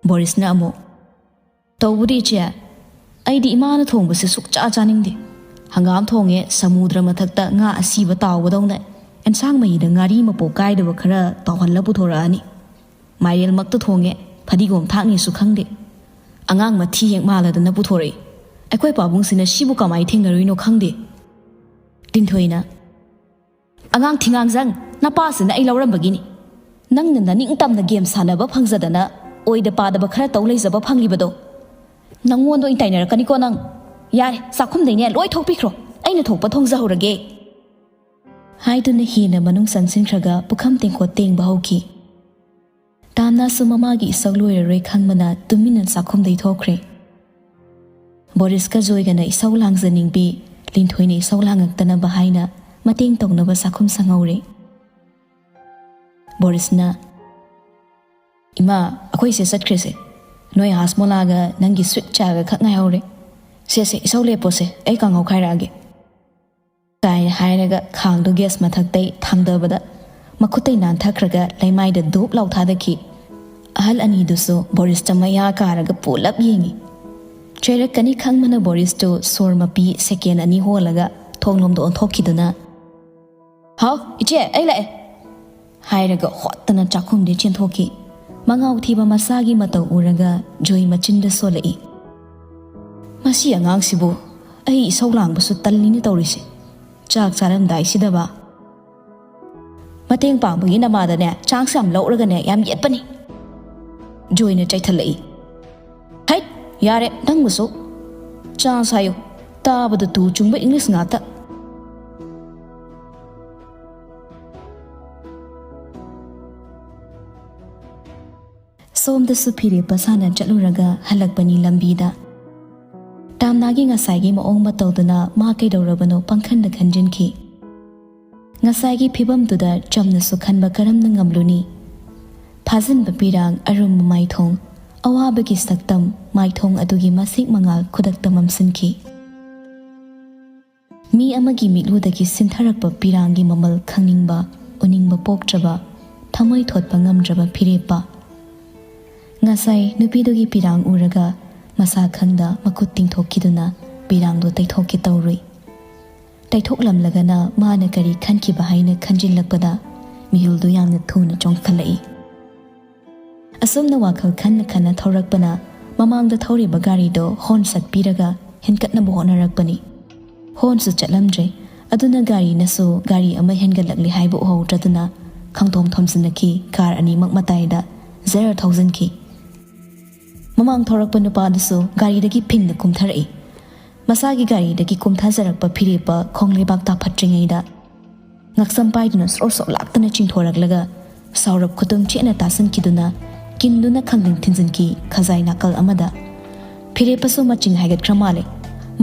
ꯕꯣꯔꯤꯁꯅ ꯑꯃꯨꯛ, "ꯇꯧꯕꯗꯤ ꯏꯆꯦ, ꯑꯩꯗꯤ ꯏꯃꯥꯅ ꯊꯣꯡꯕꯁꯦ ꯁꯨꯛꯆꯥ ꯆꯥꯅꯤꯡꯗꯦ꯫ ꯍꯪꯒꯥꯝ ꯊꯣꯡꯉꯦ, ꯁꯃꯨꯗ꯭ꯔ ꯃꯊꯛꯇ ꯉꯥ ꯑꯁꯤꯕ ꯇꯥꯎꯕꯗꯧꯅ ꯑꯦꯟꯁꯥꯡ ꯃꯍꯤꯗ ꯉꯥꯔꯤ ꯃꯄꯣꯛ ꯀꯥꯏꯗꯕ ꯈꯔ ꯇꯥꯎꯍꯜꯂ ꯄꯨꯊꯣꯔꯛꯑꯅꯤ꯫ ꯃꯥꯏꯔꯦꯜꯃꯛꯇ ꯊꯣꯡꯉꯦ, ꯐꯗꯤꯒꯣꯝ ꯊꯥꯛꯅꯤꯁꯨ ꯈꯪꯗꯦ꯫ ꯑꯉꯥꯡ ꯃꯊꯤ ꯍꯦꯛ ꯃꯥꯜꯂꯗꯅ ꯄꯨꯊꯣꯔꯛꯏ꯫ ꯑꯩꯈꯣꯏ ꯄꯥꯕꯨꯡꯁꯤꯅ ꯁꯤꯕꯨ ꯀꯃꯥꯏ ꯊꯦꯡꯅꯔꯨꯏꯅꯣ ꯈꯪꯗꯦ꯫" ꯂꯤꯟꯊꯣꯏꯅ, "ꯑꯉꯥꯡ ꯊꯤꯉꯥꯡꯖꯪ, ꯅꯄꯥꯁꯤꯅ ꯑꯩ ꯂꯧꯔꯝꯕꯒꯤꯅꯤ꯫ ꯅꯪꯅ ꯅꯅꯤꯡꯇꯝꯅ ꯒꯦꯝ ꯁꯥꯟꯅꯕ ꯐꯪꯖꯗꯅ ꯑꯣꯏꯗ ꯄꯥꯗꯕ ꯈꯔ ꯇꯧ ꯂꯩꯖꯕ ꯐꯪꯂꯤꯕꯗꯣ꯫ ꯅꯪꯉꯣꯟꯗ ꯑꯣꯏꯅ ꯇꯥꯏꯅꯔꯛꯀꯅꯤꯀꯣ ꯅꯪ꯫ ꯌꯥꯔꯦ, ꯆꯥꯛꯈꯨꯝꯗꯩꯅꯦ ꯂꯣꯏ ꯊꯣꯛꯄꯤꯈ꯭ꯔꯣ꯫ ꯑꯩꯅ ꯊꯣꯛꯄ ꯊꯣꯡꯖꯍꯧꯔꯒꯦ꯫" ꯍꯥꯏꯗꯨꯅ ꯍꯦꯟꯅ ꯃꯅꯨꯡ ꯆꯪꯁꯤꯟꯈ꯭ꯔꯒ ꯄꯨꯈꯝ ꯇꯦꯡꯀꯣꯠ ꯇꯦꯡꯕ ꯍꯧꯈꯤ꯫ ꯇꯥꯝꯅꯥꯁꯨ ꯃꯃꯥꯒꯤ ꯏꯁꯧ ꯂꯣꯏꯔꯔꯣꯏ ꯈꯪꯕꯅ ꯇꯨꯃꯤꯟꯅ ꯆꯥꯛꯈꯨꯝꯗꯩ ꯊꯣꯛꯈ꯭ꯔꯦ꯫ ꯕꯣꯔꯤꯁꯀ ꯖꯣꯏꯒꯅ ꯏꯁꯧ ꯂꯥꯡꯖꯅꯤꯡꯕꯤ, ꯂꯤꯟꯊꯣꯏꯅ ꯏꯁꯧ ꯂꯥꯡꯉꯛꯇꯅꯕ ꯍꯥꯏꯅ ꯃꯇꯦꯡ ꯇꯧꯅꯕ ꯆꯥꯛꯈꯨꯝ ꯁꯪꯍꯧꯔꯦ꯫ ꯕꯣꯔꯤꯁꯅ, "ꯏꯃꯥ, ꯑꯩꯈꯣꯏꯁꯦ ꯆꯠꯈ꯭ꯔꯦꯁꯦ꯫ ꯅꯣꯏ ꯍꯥꯁꯃꯣꯂꯥꯒ ꯅꯪꯒꯤ ꯁ꯭ꯋꯤꯠ ꯆꯥꯒ ꯈꯛ ꯉꯥꯏꯍꯧꯔꯦ꯫ ꯁꯦ, ꯁꯦ, ꯏꯁꯧ ꯂꯦꯞꯄꯣꯁꯦ, ꯑꯩ ꯀꯥꯡꯍꯧ ꯈꯥꯏꯔꯛꯑꯒꯦ꯫" ꯀꯥꯏꯅ ꯍꯥꯏꯔꯒ ꯈꯥꯡꯗꯨ ꯒ꯭ꯌꯥꯁ ꯃꯊꯛꯇꯩ ꯊꯥꯡꯗꯕꯗ ꯃꯈꯨꯠꯇꯩ ꯅꯥꯟꯊꯈ꯭ꯔꯒ ꯂꯩꯃꯥꯏꯗ ꯙꯨꯞ ꯂꯥꯎ ꯊꯥꯗꯈꯤ꯫ ꯑꯍꯜ ꯑꯅꯤꯗꯨꯁꯨ ꯕꯣꯔꯤꯁꯇ ꯃꯌꯥ ꯀꯥꯔꯒ ꯄꯨꯂꯞ ꯌꯦꯡꯉꯤ꯫ ꯆꯩꯔꯛꯀꯅꯤ ꯈꯪꯕꯅ ꯕꯣꯔꯤꯁꯇꯨ ꯁꯣꯔ ꯃꯄꯤ ꯁꯦꯀꯦꯟ ꯑꯅꯤ ꯍꯣꯜꯂꯒ ꯊꯣꯡꯂꯣꯝꯗ ꯑꯣꯟꯊꯣꯛꯈꯤꯗꯨꯅ, "ꯍꯥꯎ, ꯏꯆꯦ, ꯑꯩ ꯂꯥꯛꯑꯦ!" ꯍꯥꯏꯔꯒ ꯍꯣꯠꯇꯅ ꯆꯥꯛꯈꯨꯝꯗꯩ ꯆꯦꯟꯊꯣꯛꯈꯤ꯫ ꯃꯉꯥꯎ ꯊꯤꯕ ꯃꯆꯥꯒꯤ ꯃꯇꯧ ꯎꯔꯒ ꯖꯣꯏ ꯃꯆꯤꯟꯗ ꯁꯣꯜꯂꯛꯏ꯫ "ꯃꯁꯤ ꯑꯉꯥꯡꯁꯤꯕꯨ ꯑꯩ ꯏꯁꯧ ꯂꯥꯡꯕꯁꯨ ꯇꯜꯂꯤꯅꯦ ꯇꯧꯔꯤꯁꯦ꯫ ꯆꯥꯛ ꯆꯥꯔꯝꯗꯥꯏꯁꯤꯗꯕ ꯃꯇꯦꯡ ꯄꯥꯡꯕꯒꯤ ꯅꯃꯥꯗꯅꯦ ꯆꯥꯟꯁ ꯌꯥꯝ ꯂꯧꯔꯒꯅꯦ ꯌꯥꯝ ꯌꯦꯠꯄꯅꯤ꯫" ꯖꯣꯏꯅ ꯆꯩꯊꯠꯂꯛꯏ꯫ "ꯍꯩꯠ, ꯌꯥꯔꯦ ꯅꯪꯕꯨꯁꯨ꯫ ꯆꯥꯟꯁ ꯍꯥꯏꯌꯨ, ꯇꯥꯕꯗ ꯇꯨ ꯆꯨꯡꯕ ꯏꯪꯂꯤꯁ ꯉꯥꯛꯇ꯫ ꯁꯣꯝꯗꯁꯨ ꯐꯤꯔꯦꯞꯄ ꯁꯥꯅ ꯆꯠꯂꯨꯔꯒ ꯍꯜꯂꯛꯄꯅꯤ ꯂꯝꯕꯤꯗ꯫ ꯇꯥꯝꯅꯥꯒꯤ ꯉꯁꯥꯏꯒꯤ ꯃꯑꯣꯡ ꯃꯇꯧꯗꯨꯅ ꯃꯥ ꯀꯩꯗꯧꯔꯕꯅꯣ ꯄꯪꯈꯟꯗ ꯈꯟꯖꯤꯟꯈꯤ꯫ ꯉꯁꯥꯏꯒꯤ ꯐꯤꯕꯝꯗꯨꯗ ꯆꯝꯅꯁꯨ ꯈꯟꯕ ꯀꯔꯝꯅ ꯉꯝꯂꯨꯅꯤ? ꯐꯥꯖꯤꯟꯕ ꯄꯤꯔꯥꯡ, ꯑꯔꯨꯝꯕ ꯃꯥꯏꯊꯣꯡ, ꯑꯋꯥꯕꯒꯤ ꯁꯛꯇꯝ, ꯃꯥꯏꯊꯣꯡ ꯑꯗꯨꯒꯤ ꯃꯁꯤꯛ ꯃꯉꯥꯜ ꯈꯨꯗꯛꯇ ꯃꯝꯁꯤꯟꯈꯤ꯫ ꯃꯤ ꯑꯃꯒꯤ ꯃꯤꯠꯂꯨꯗꯒꯤ ꯁꯤꯟꯊꯔꯛꯄ ꯄꯤꯔꯥꯡꯒꯤ ꯃꯃꯜ ꯈꯪꯅꯤꯡꯕ, ꯎꯅꯤꯡꯕ ꯄꯣꯛꯇ꯭ꯔꯕ, ꯊꯃꯣꯏ ꯊꯣꯠꯄ ꯉꯝꯗ꯭ꯔꯕ ꯐꯤꯔꯦꯞꯄ꯫ ꯉꯁꯥꯏ ꯅꯨꯄꯤꯗꯨꯒꯤ ꯄꯤꯔꯥꯡ ꯎꯔꯒ ꯃꯁꯥ ꯈꯪꯗ ꯃꯈꯨꯠ ꯇꯤꯡꯊꯣꯛꯈꯤꯗꯨꯅ ꯄꯤꯔꯥꯡꯗꯣ ꯇꯩꯊꯣꯛꯀꯦ ꯇꯧꯔꯨꯏ꯫ ꯇꯩꯊꯣꯛꯂꯝꯂꯒꯅ ꯃꯥꯅ ꯀꯔꯤ ꯈꯟꯈꯤꯕ ꯍꯥꯏꯅ ꯈꯟꯖꯤꯜꯂꯛꯄꯗ ꯃꯤꯍꯨꯜꯗꯨ ꯌꯥꯝꯅ ꯊꯨꯅ ꯆꯣꯡꯈꯠꯂꯛꯏ꯫ ꯑꯁꯨꯝꯅ ꯋꯥꯈꯜ ꯈꯟꯅ ꯈꯟꯅ ꯊꯧꯔꯛꯄꯅ ꯃꯃꯥꯡꯗ ꯊꯧꯔꯤꯕ ꯒꯥꯔꯤꯗꯣ ꯍꯣꯔꯟ ꯁꯠꯄꯤꯔꯒ ꯍꯦꯟꯀꯠꯅꯕ ꯍꯣꯠꯅꯔꯛꯄꯅꯤ꯫ ꯍꯣꯔꯟꯁꯨ ꯆꯠꯂꯝꯗ꯭ꯔꯦ꯫ ꯑꯗꯨꯅ ꯒꯥꯔꯤꯅꯁꯨ ꯒꯥꯔꯤ ꯑꯃ ꯍꯦꯟꯒꯠꯂꯛꯂꯤ ꯍꯥꯏꯕ ꯎꯍꯧꯗ꯭ꯔꯗꯨꯅ ꯈꯪꯊꯣꯝ ꯊꯣꯝꯖꯤꯜꯂꯛꯈꯤ ꯀꯥꯔ ꯑꯅꯤꯃꯛ ꯃꯇꯥꯏꯗ ꯖꯔ ꯊꯧꯖꯤꯟꯈꯤ꯫ ꯃꯃꯥꯡ ꯊꯧꯔꯛꯄ ꯅꯨꯄꯥꯗꯨꯁꯨ ꯒꯥꯔꯤꯗꯒꯤ ꯐꯤꯡꯅ ꯀꯨꯝꯊꯔꯛꯏ꯫ ꯃꯁꯥꯒꯤ ꯒꯥꯔꯤꯗꯒꯤ ꯀꯨꯝꯊꯖꯔꯛꯄ ꯐꯤꯔꯦꯞꯄ ꯈꯣꯡ ꯂꯩꯕꯥꯛ ꯇꯥꯐꯠꯇ꯭ꯔꯤꯉꯩꯗ ꯉꯛꯁꯝ ꯄꯥꯏꯗꯨꯅ ꯁ꯭ꯔꯣ ꯁ꯭ꯔꯣ ꯂꯥꯛꯇꯅ ꯆꯤꯡꯊꯣꯔꯛꯂꯒ ꯁꯥꯎꯔꯞ ꯈꯨꯇꯨꯝ ꯆꯦꯠꯅ ꯇꯥꯁꯤꯟꯈꯤꯗꯨꯅ ꯀꯤꯟꯗꯨꯅ ꯈꯪꯂꯤꯡ ꯊꯤꯟꯖꯤꯟꯈꯤ ꯈꯖꯥꯏ ꯅꯥꯀꯜ ꯑꯃꯗ꯫ ꯐꯤꯔꯦꯞꯄꯁꯨ ꯃꯆꯤꯡ ꯍꯥꯏꯒꯠꯈ꯭ꯔ ꯃꯥꯜꯂꯦ꯫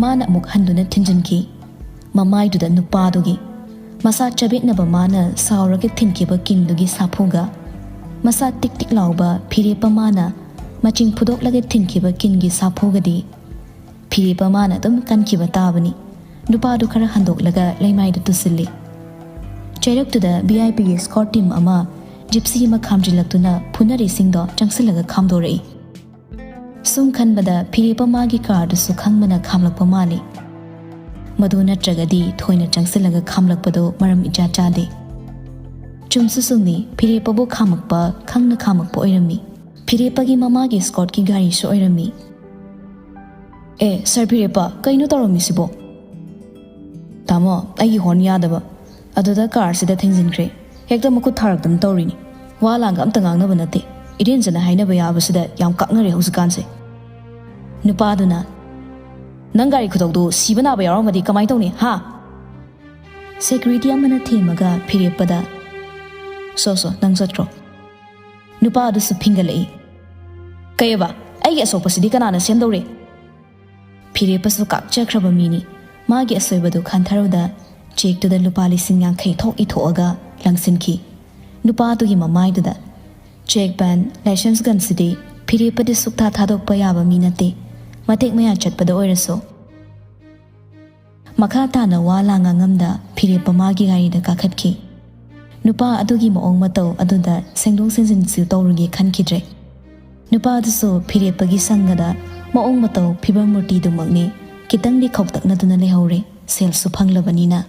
ꯃꯥꯅ ꯑꯃꯨꯛ ꯍꯟꯗꯨꯅ ꯊꯤꯟꯖꯤꯟꯈꯤ꯫ ꯃꯃꯥꯏꯗꯨꯗ ꯅꯨꯄꯥꯗꯨꯒꯤ ꯃꯁꯥ ꯆꯕꯦꯠꯅꯕ ꯃꯥꯅ ꯁꯥꯎꯔꯒ ꯊꯤꯟꯈꯤꯕ ꯀꯤꯟꯗꯨꯒꯤ ꯁꯥꯐꯨꯒ ꯃꯁꯥ ꯇꯤꯛ ꯇꯤꯛ ꯂꯥꯎꯕ ꯐꯤꯔꯦꯞꯄ ꯃꯥꯅ ꯃꯆꯤꯡ ꯐꯨꯗꯣꯛꯂꯒ ꯊꯤꯟꯈꯤꯕ ꯀꯤꯟꯒꯤ ꯁꯥꯐꯨꯒꯗꯤ ꯐꯤꯔꯦꯞꯄ ꯃꯥꯅ ꯑꯗꯨꯝ ꯀꯟꯈꯤꯕ ꯇꯥꯕꯅꯤ꯫ ꯅꯨꯄꯥꯗꯨ ꯈꯔ ꯍꯟꯗꯣꯛꯂꯒ ꯂꯩꯃꯥꯏꯗ ꯇꯨꯁꯤꯜꯂꯤ꯫ ꯆꯩꯔꯛꯇꯨꯗ ꯚꯤ ꯑꯥꯏ ꯄꯤꯒꯤ ꯁ꯭ꯀꯣꯠ ꯇꯤꯝ ꯑꯃ ꯖꯤꯞꯁꯤ ꯑꯃ ꯈꯥꯝꯖꯤꯜꯂꯛꯇꯨꯅ ꯐꯨꯅꯔꯤꯁꯤꯡꯗꯣ ꯆꯪꯁꯤꯜꯂꯒ ꯈꯥꯝꯗꯣꯔꯛꯏ꯫ ꯁꯨꯝ ꯈꯟꯕꯗ ꯐꯤꯔꯦꯞꯄ ꯃꯥꯒꯤ ꯀꯥꯔꯗꯨꯁꯨ ꯈꯪꯕꯅ ꯈꯥꯝꯂꯛꯄ ꯃꯥꯜꯂꯤ꯫ ꯃꯗꯨ ꯅꯠꯇ꯭ꯔꯒꯗꯤ ꯊꯣꯏꯅ ꯆꯪꯁꯤꯜꯂꯒ ꯈꯥꯝꯂꯛꯄꯗꯨ ꯃꯔꯝ ꯏꯆꯥ ꯆꯥꯗꯦ꯫ ꯆꯨꯝꯁꯨ ꯆꯨꯝꯃꯤ, ꯐꯤꯔꯦꯞꯄꯕꯨ ꯈꯥꯝꯃꯛꯄ ꯈꯪꯅ ꯈꯥꯝꯃꯛꯄ ꯑꯣꯏꯔꯝꯃꯤ꯫ ꯐꯤꯔꯦꯞꯄꯒꯤ ꯃꯃꯥꯒꯤ ꯁ꯭ꯀꯣꯠꯀꯤ ꯒꯥꯔꯤꯁꯨ ꯑꯣꯏꯔꯝꯃꯤ꯫ "ꯑꯦ, ꯁꯥꯔ ꯐꯤꯔꯦꯞꯄ, ꯀꯩꯅꯣ ꯇꯧꯔꯝꯃꯤꯁꯤꯕꯣ?" "ꯇꯥꯃꯣ, ꯑꯩꯒꯤ ꯍꯣꯔꯟ ꯌꯥꯗꯕ, ꯑꯗꯨꯗ ꯀꯥꯔꯁꯤꯗ ꯊꯦꯡꯖꯤꯟꯈ꯭ꯔꯦ꯫ ꯍꯦꯛꯇ ꯃꯈꯨꯠ ꯊꯥꯔꯛꯇꯅ ꯇꯧꯔꯤꯅꯤ꯫ ꯋꯥ ꯂꯥꯡꯒ ꯑꯝꯇ ꯉꯥꯡꯅꯕ ꯅꯠꯇꯦ꯫ ꯏꯔꯦꯟꯖꯅ ꯍꯥꯏꯅꯕ ꯌꯥꯕꯁꯤꯗ ꯌꯥꯝ ꯀꯥꯛꯅꯔꯦ ꯍꯧꯖꯤꯛꯀꯥꯟꯁꯦ꯫" ꯅꯨꯄꯥꯗꯨꯅ, ꯅꯪ ꯒꯥꯔꯤ ꯈꯨꯗꯧꯗꯨ ꯁꯤꯕ ꯅꯥꯕ ꯌꯥꯎꯔꯝꯃꯗꯤ ꯀꯃꯥꯏꯅ ꯇꯧꯅꯤ, ꯍꯥ? ꯁꯦꯀ꯭ꯌꯨꯔꯤꯇꯤ ꯑꯃꯅ ꯊꯦꯝꯃꯒ ꯐꯤꯔꯦꯞꯄꯗ, "ꯁꯣ ꯁꯣ, ꯅꯪ ꯆꯠꯈ꯭ꯔꯣ꯫ ꯅꯨꯄꯥ ꯑꯗꯨꯁꯨ ꯐꯤꯡꯒꯠꯂꯛꯏ꯫ ꯀꯩꯑꯕ? ꯑꯩꯒꯤ ꯑꯁꯣꯛꯄꯁꯤꯗꯤ ꯀꯅꯥꯅ ꯁꯦꯝꯗꯧꯔꯤ?" ꯐꯤꯔꯦꯞꯄꯁꯨ ꯀꯥꯛꯆꯈ꯭ꯔꯕ ꯃꯤꯅꯤ꯫ ꯃꯥꯒꯤ ꯑꯁꯣꯏꯕꯗꯨ ꯈꯟꯊꯔꯨꯗ ꯆꯦꯛꯇꯨꯗ ꯂꯨꯄꯥ ꯂꯤꯁꯤꯡ ꯌꯥꯡꯈꯩ ꯊꯣꯛ ꯏꯊꯣꯛꯑꯒ ꯂꯪꯁꯤꯟꯈꯤ꯫ ꯅꯨꯄꯥ ꯑꯗꯨꯒꯤ ꯃꯃꯥꯏꯗꯨꯗ, "ꯆꯦꯛ ꯄꯦꯟ, ꯂꯥꯏꯁꯦꯟꯁ ꯒꯟꯁꯤꯗꯤ ꯐꯤꯔꯦꯞꯄꯗꯤ ꯁꯨꯛꯊꯥ ꯊꯥꯗꯣꯛꯄ ꯌꯥꯕ ꯃꯤ ꯅꯠꯇꯦ꯫ ꯃꯇꯦꯛ ꯃꯌꯥ ꯆꯠꯄꯗ ꯑꯣꯏꯔꯁꯨ"꯫ ꯃꯈꯥ ꯇꯥꯅ ꯋꯥ ꯂꯥꯡ ꯉꯥꯡꯉꯝꯗ ꯐꯤꯔꯦꯞꯄ ꯃꯥꯒꯤ ꯒꯥꯔꯤꯗ ꯀꯥꯈꯠꯈꯤ꯫ ꯅꯨꯄꯥ ꯑꯗꯨꯒꯤ ꯃꯑꯣꯡ ꯃꯇꯧ ꯑꯗꯨꯗ ꯁꯦꯡꯗꯣꯛ ꯁꯦꯡꯖꯤꯟꯁꯨ ꯇꯧꯔꯨꯒꯦ ꯈꯟꯈꯤꯗ꯭ꯔꯦ꯫ ꯅꯨꯄꯥ ꯑꯗꯨꯁꯨ ꯐꯤꯔꯦꯞꯄꯒꯤ ꯁꯪꯒꯗ ꯃꯑꯣꯡ ꯃꯇꯧ ꯐꯤꯕꯝ ꯃꯨꯔꯇꯤꯗꯨꯃꯛꯅꯤ꯫ ꯈꯤꯇꯪꯗꯤ ꯈꯧꯇꯛꯅꯗꯨꯅ ꯂꯩꯍꯧꯔꯦ, ꯁꯦꯜꯁꯨ ꯐꯪꯂꯕꯅꯤꯅ꯫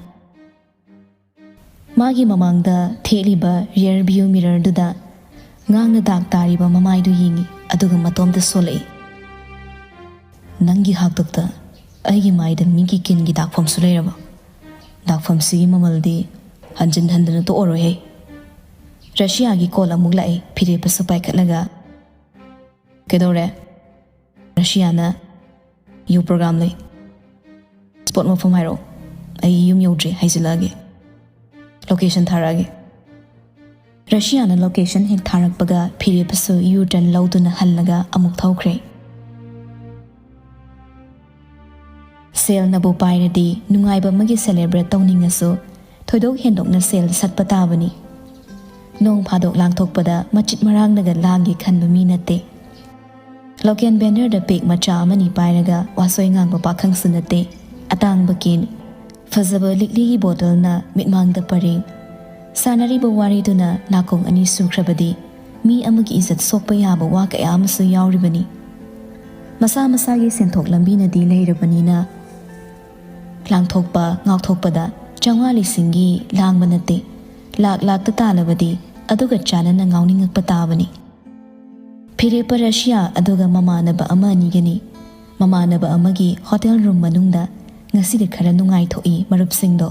ꯃꯥꯒꯤ ꯃꯃꯥꯡꯗ ꯊꯦꯠꯂꯤꯕ rear view mirrorꯗꯨꯗ ꯉꯥꯡꯅ ꯗꯥꯛ ꯇꯥꯔꯤꯕ ꯃꯃꯥꯏꯗꯨ ꯌꯦꯡꯉꯤ, ꯑꯗꯨꯒ ꯃꯇꯣꯝꯇ ꯁꯣꯜꯂꯛꯏ꯫ "ꯅꯪꯒꯤ ꯍꯥꯛꯇꯛꯇ ꯑꯩꯒꯤ ꯃꯥꯏꯗ ꯃꯤꯒꯤ ꯀꯤꯟꯒꯤ ꯗꯥꯛꯐꯝꯁꯨ ꯂꯩꯔꯕ? ꯗꯥꯛꯐꯝꯁꯤꯒꯤ ꯃꯃꯜꯗꯤ ꯍꯟꯖꯤꯟ ꯍꯟꯗꯅ ꯇꯣꯛꯑꯔꯣꯏꯍꯦ!" ꯔꯁꯤꯌꯥꯒꯤ ꯀꯣꯜ ꯑꯃꯨꯛ ꯂꯥꯛꯏ꯫ ꯐꯤꯔꯦꯞꯄꯁꯨ ꯄꯥꯏꯈꯠꯂꯒ, "ꯀꯩꯗꯧꯔꯦ?" ꯔꯁꯤꯌꯥꯅ, "ꯌꯨ ꯄ꯭ꯔꯣꯒ꯭ꯔꯥꯝ ꯂꯩ꯫ ꯁ꯭ꯄꯣꯠ ꯃꯐꯝ ꯍꯥꯏꯔꯛꯑꯣ꯫ ꯑꯩ ꯌꯨꯝ ꯌꯧꯗ꯭ꯔꯤ ꯍꯥꯏꯖꯤꯜꯂꯛꯑꯒꯦ꯫ ꯂꯣꯀꯦꯁꯟ ꯊꯥꯔꯛꯑꯒꯦ"꯫ ꯔꯁꯤꯌꯥꯅ ꯂꯣꯀꯦꯁꯟ ꯍꯦꯛ ꯊꯥꯔꯛꯄꯒ ꯐꯤꯔꯦꯞꯄꯁꯨ ꯌꯨ ꯇꯔꯟ ꯂꯧꯗꯨꯅ ꯍꯜꯂꯒ ꯑꯃꯨꯛ ꯊꯧꯈ꯭ꯔꯦ꯫ ꯁꯦꯜꯅꯕꯨ ꯄꯥꯏꯔꯗꯤ ꯅꯨꯡꯉꯥꯏꯕ ꯑꯃꯒꯤ ꯁꯦꯂꯦꯕ꯭ꯔꯦꯠ ꯇꯧꯅꯤꯡꯉꯁꯨ ꯊꯣꯏꯗꯣꯛ ꯍꯦꯟꯗꯣꯛꯅ ꯁꯦꯜ ꯁꯠꯄ ꯇꯥꯕꯅꯤ꯫ ꯅꯣꯡ ꯐꯥꯗꯣꯛ ꯂꯥꯡꯊꯣꯛꯄꯗ ꯃꯆꯤꯠ ꯃꯔꯥꯡꯅꯒ ꯂꯥꯡꯒꯦ ꯈꯟꯕ ꯃꯤ ꯅꯠꯇꯦ꯫ ꯂꯣꯀꯦꯜ ꯚꯦꯟꯗꯔꯗ ꯄꯦꯛ ꯃꯆꯥ ꯑꯃꯅꯤ ꯄꯥꯏꯔꯒ ꯋꯥꯁꯣꯏ ꯉꯥꯡꯕ ꯄꯥꯈꯪꯁꯨ ꯅꯠꯇꯦ꯫ ꯑꯇꯥꯡꯕ ꯀꯦꯟ, ꯐꯖꯕ ꯂꯤꯛꯂꯤꯒꯤ ꯕꯣꯇꯜꯅ ꯃꯤꯠꯃꯥꯡꯗ ꯄꯔꯦꯡ꯫ ꯁꯥꯟꯅꯔꯤꯕ ꯋꯥꯔꯤꯗꯨꯅ ꯅꯥꯀꯣꯡ ꯑꯅꯤ ꯁꯨꯈ꯭ꯔꯕꯗꯤ ꯃꯤ ꯑꯃꯒꯤ ꯏꯖꯠ ꯁꯣꯛꯄ ꯌꯥꯕ ꯋꯥ ꯀꯌꯥ ꯑꯃꯁꯨ ꯌꯥꯎꯔꯤꯕꯅꯤ꯫ ꯃꯁꯥ ꯃꯁꯥꯒꯤ ꯁꯦꯟꯊꯣꯛ ꯂꯝꯕꯤꯅꯗꯤ ꯂꯩꯔꯕꯅꯤꯅ ꯂꯥꯡꯊꯣꯛꯄ, ꯉꯥꯎꯊꯣꯛꯄꯗ ꯆꯥꯝꯃꯉꯥ ꯂꯤꯁꯤꯡꯒꯤ ꯂꯥꯡꯕ ꯅꯠꯇꯦ꯫ ꯂꯥꯛ ꯂꯥꯛꯇ ꯇꯥꯜꯂꯕꯗꯤ ꯑꯗꯨꯒ ꯆꯥꯟꯅꯅ ꯉꯥꯎꯅꯤꯡꯉꯛꯄ ꯇꯥꯕꯅꯤ꯫ ꯐꯤꯔꯦꯞꯄ ꯔꯁꯤꯌꯥ ꯑꯗꯨꯒ ꯃꯃꯥꯟꯅꯕ ꯑꯃ ꯑꯅꯤꯒꯅꯤ꯫ ꯃꯃꯥꯟꯅꯕ ꯑꯃꯒꯤ ꯍꯣꯇꯦꯜ ꯔꯨꯝ ꯃꯅꯨꯡꯗ ꯉꯁꯤꯗꯤ ꯈꯔ ꯅꯨꯡꯉꯥꯏꯊꯣꯛꯏ ꯃꯔꯨꯞꯁꯤꯡꯗꯣ꯫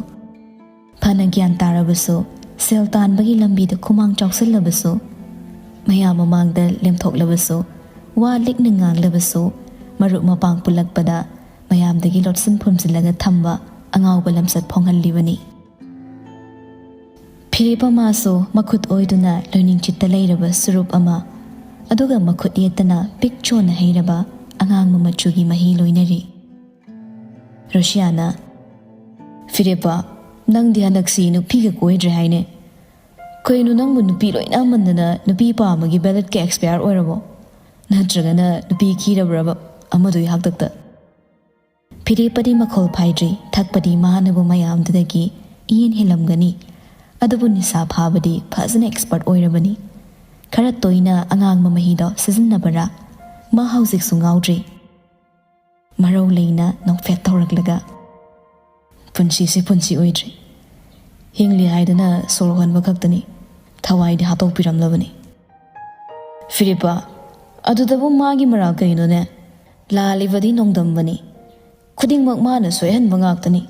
ꯐꯅ ꯒ꯭ꯌꯥꯟ ꯇꯥꯔꯕꯁꯨ, ꯁꯦꯜ ꯇꯥꯟꯕꯒꯤ ꯂꯝꯕꯤꯗ ꯈꯨꯃꯥꯡ ꯆꯥꯎꯁꯤꯜꯂꯕꯁꯨ, ꯃꯌꯥꯝ ꯃꯃꯥꯡꯗ ꯂꯦꯝꯊꯣꯛꯂꯕꯁꯨ, ꯋꯥ ꯂꯤꯛꯅ ꯉꯥꯡꯂꯕꯁꯨ, ꯃꯔꯨꯞ ꯃꯄꯥꯡ ꯄꯨꯜꯂꯛꯄꯗ ꯃꯌꯥꯝꯗꯒꯤ ꯂꯣꯠꯁꯤꯟ ꯐꯨꯝꯖꯤꯜꯂꯒ ꯊꯝꯕ ꯑꯉꯥꯎꯕ ꯂꯝꯆꯠ ꯐꯣꯡꯍꯜꯂꯤꯕꯅꯤ꯫ ꯐꯤꯔꯦꯞ ꯑꯃꯁꯨ ꯃꯈꯨꯠ ꯑꯣꯏꯗꯨꯅ ꯂꯣꯏꯅꯤꯡꯆꯤꯠꯇ ꯂꯩꯔꯕ ꯁꯨꯔꯨꯞ ꯑꯃ, ꯑꯗꯨꯒ ꯃꯈꯨꯠ ꯌꯦꯠꯇꯅ ꯄꯤꯛ ꯆꯣꯟꯅ ꯍꯩꯔꯕ ꯑꯉꯥꯡꯕ ꯃꯆꯨꯒꯤ ꯃꯍꯤ ꯂꯣꯏꯅꯔꯤ꯫ ꯔꯣꯁꯤꯌꯥꯅ, "ꯐꯤꯔꯦꯞꯄ, ꯅꯪꯗꯤ ꯍꯟꯗꯛꯁꯤ ꯅꯨꯄꯤꯒ ꯀꯣꯏꯗ꯭ꯔꯦ ꯍꯥꯏꯅꯦ꯫ ꯀꯩꯅꯣ, ꯅꯪꯕꯨ ꯅꯨꯄꯤ ꯂꯣꯏꯅꯃꯟꯗꯅ ꯅꯨꯄꯤ ꯄꯥꯝꯕꯒꯤ ꯕꯦꯂꯦꯠꯀ ꯑꯦꯛꯁꯄꯌꯥꯔ ꯑꯣꯏꯔꯕꯣ? ꯅꯠꯇ꯭ꯔꯒꯅ ꯅꯨꯄꯤ ꯈꯤꯔꯕ꯭ꯔꯕ ꯑꯃꯗꯨꯒꯤ ꯍꯥꯛꯇꯛꯇ?" ꯐꯤꯔꯦꯞꯄꯗꯤ ꯃꯈꯣꯜ ꯐꯥꯏꯗ꯭ꯔꯤ, ꯊꯛꯄꯗꯤ ꯃꯥꯅꯕꯨ ꯃꯌꯥꯝꯗꯨꯗꯒꯤ ꯏꯍꯦꯟ ꯍꯦꯜꯂꯝꯒꯅꯤ꯫ ꯑꯗꯨꯕꯨ ꯅꯤꯁꯥ ꯐꯥꯕꯗꯤ ꯐꯖꯅ ꯑꯦꯛꯁꯄꯔꯠ ꯑꯣꯏꯔꯕꯅꯤ꯫ ꯈꯔ ꯇꯣꯏꯅ ꯑꯉꯥꯡꯕ ꯃꯍꯤꯗꯣ ꯁꯤꯖꯤꯟꯅꯕꯔꯥ? ꯃꯥ ꯍꯧꯖꯤꯛꯁꯨ ꯉꯥꯎꯗ꯭ꯔꯤ꯫ ꯃꯔꯧ ꯂꯩꯅ ꯅꯣꯛꯐꯦꯠ ꯇꯧꯔꯛꯂꯒ, "ꯄꯨꯟꯁꯤꯁꯦ ꯄꯨꯟꯁꯤ ꯑꯣꯏꯗ꯭ꯔꯤ꯫ ꯍꯤꯡꯂꯤ ꯍꯥꯏꯗꯨꯅ ꯁꯣꯔ ꯍꯣꯟꯕ ꯈꯛꯇꯅꯤ꯫ ꯊꯋꯥꯏꯗꯤ ꯍꯥꯠꯇꯣꯛꯄꯤꯔꯝꯂꯕꯅꯤ꯫" "ꯐꯤꯔꯦꯞꯄ, ꯑꯗꯨꯗꯕꯨ ꯃꯥꯒꯤ ꯃꯔꯥꯜ ꯀꯩꯅꯣꯅꯦ? ꯂꯥꯜꯂꯤꯕꯗꯤ ꯅꯣꯡꯗꯝꯕꯅꯤ꯫ ꯈꯨꯗꯤꯡꯃꯛ ꯃꯥꯅ ꯁꯣꯏꯍꯟꯕ ꯉꯥꯛꯇꯅꯤ꯫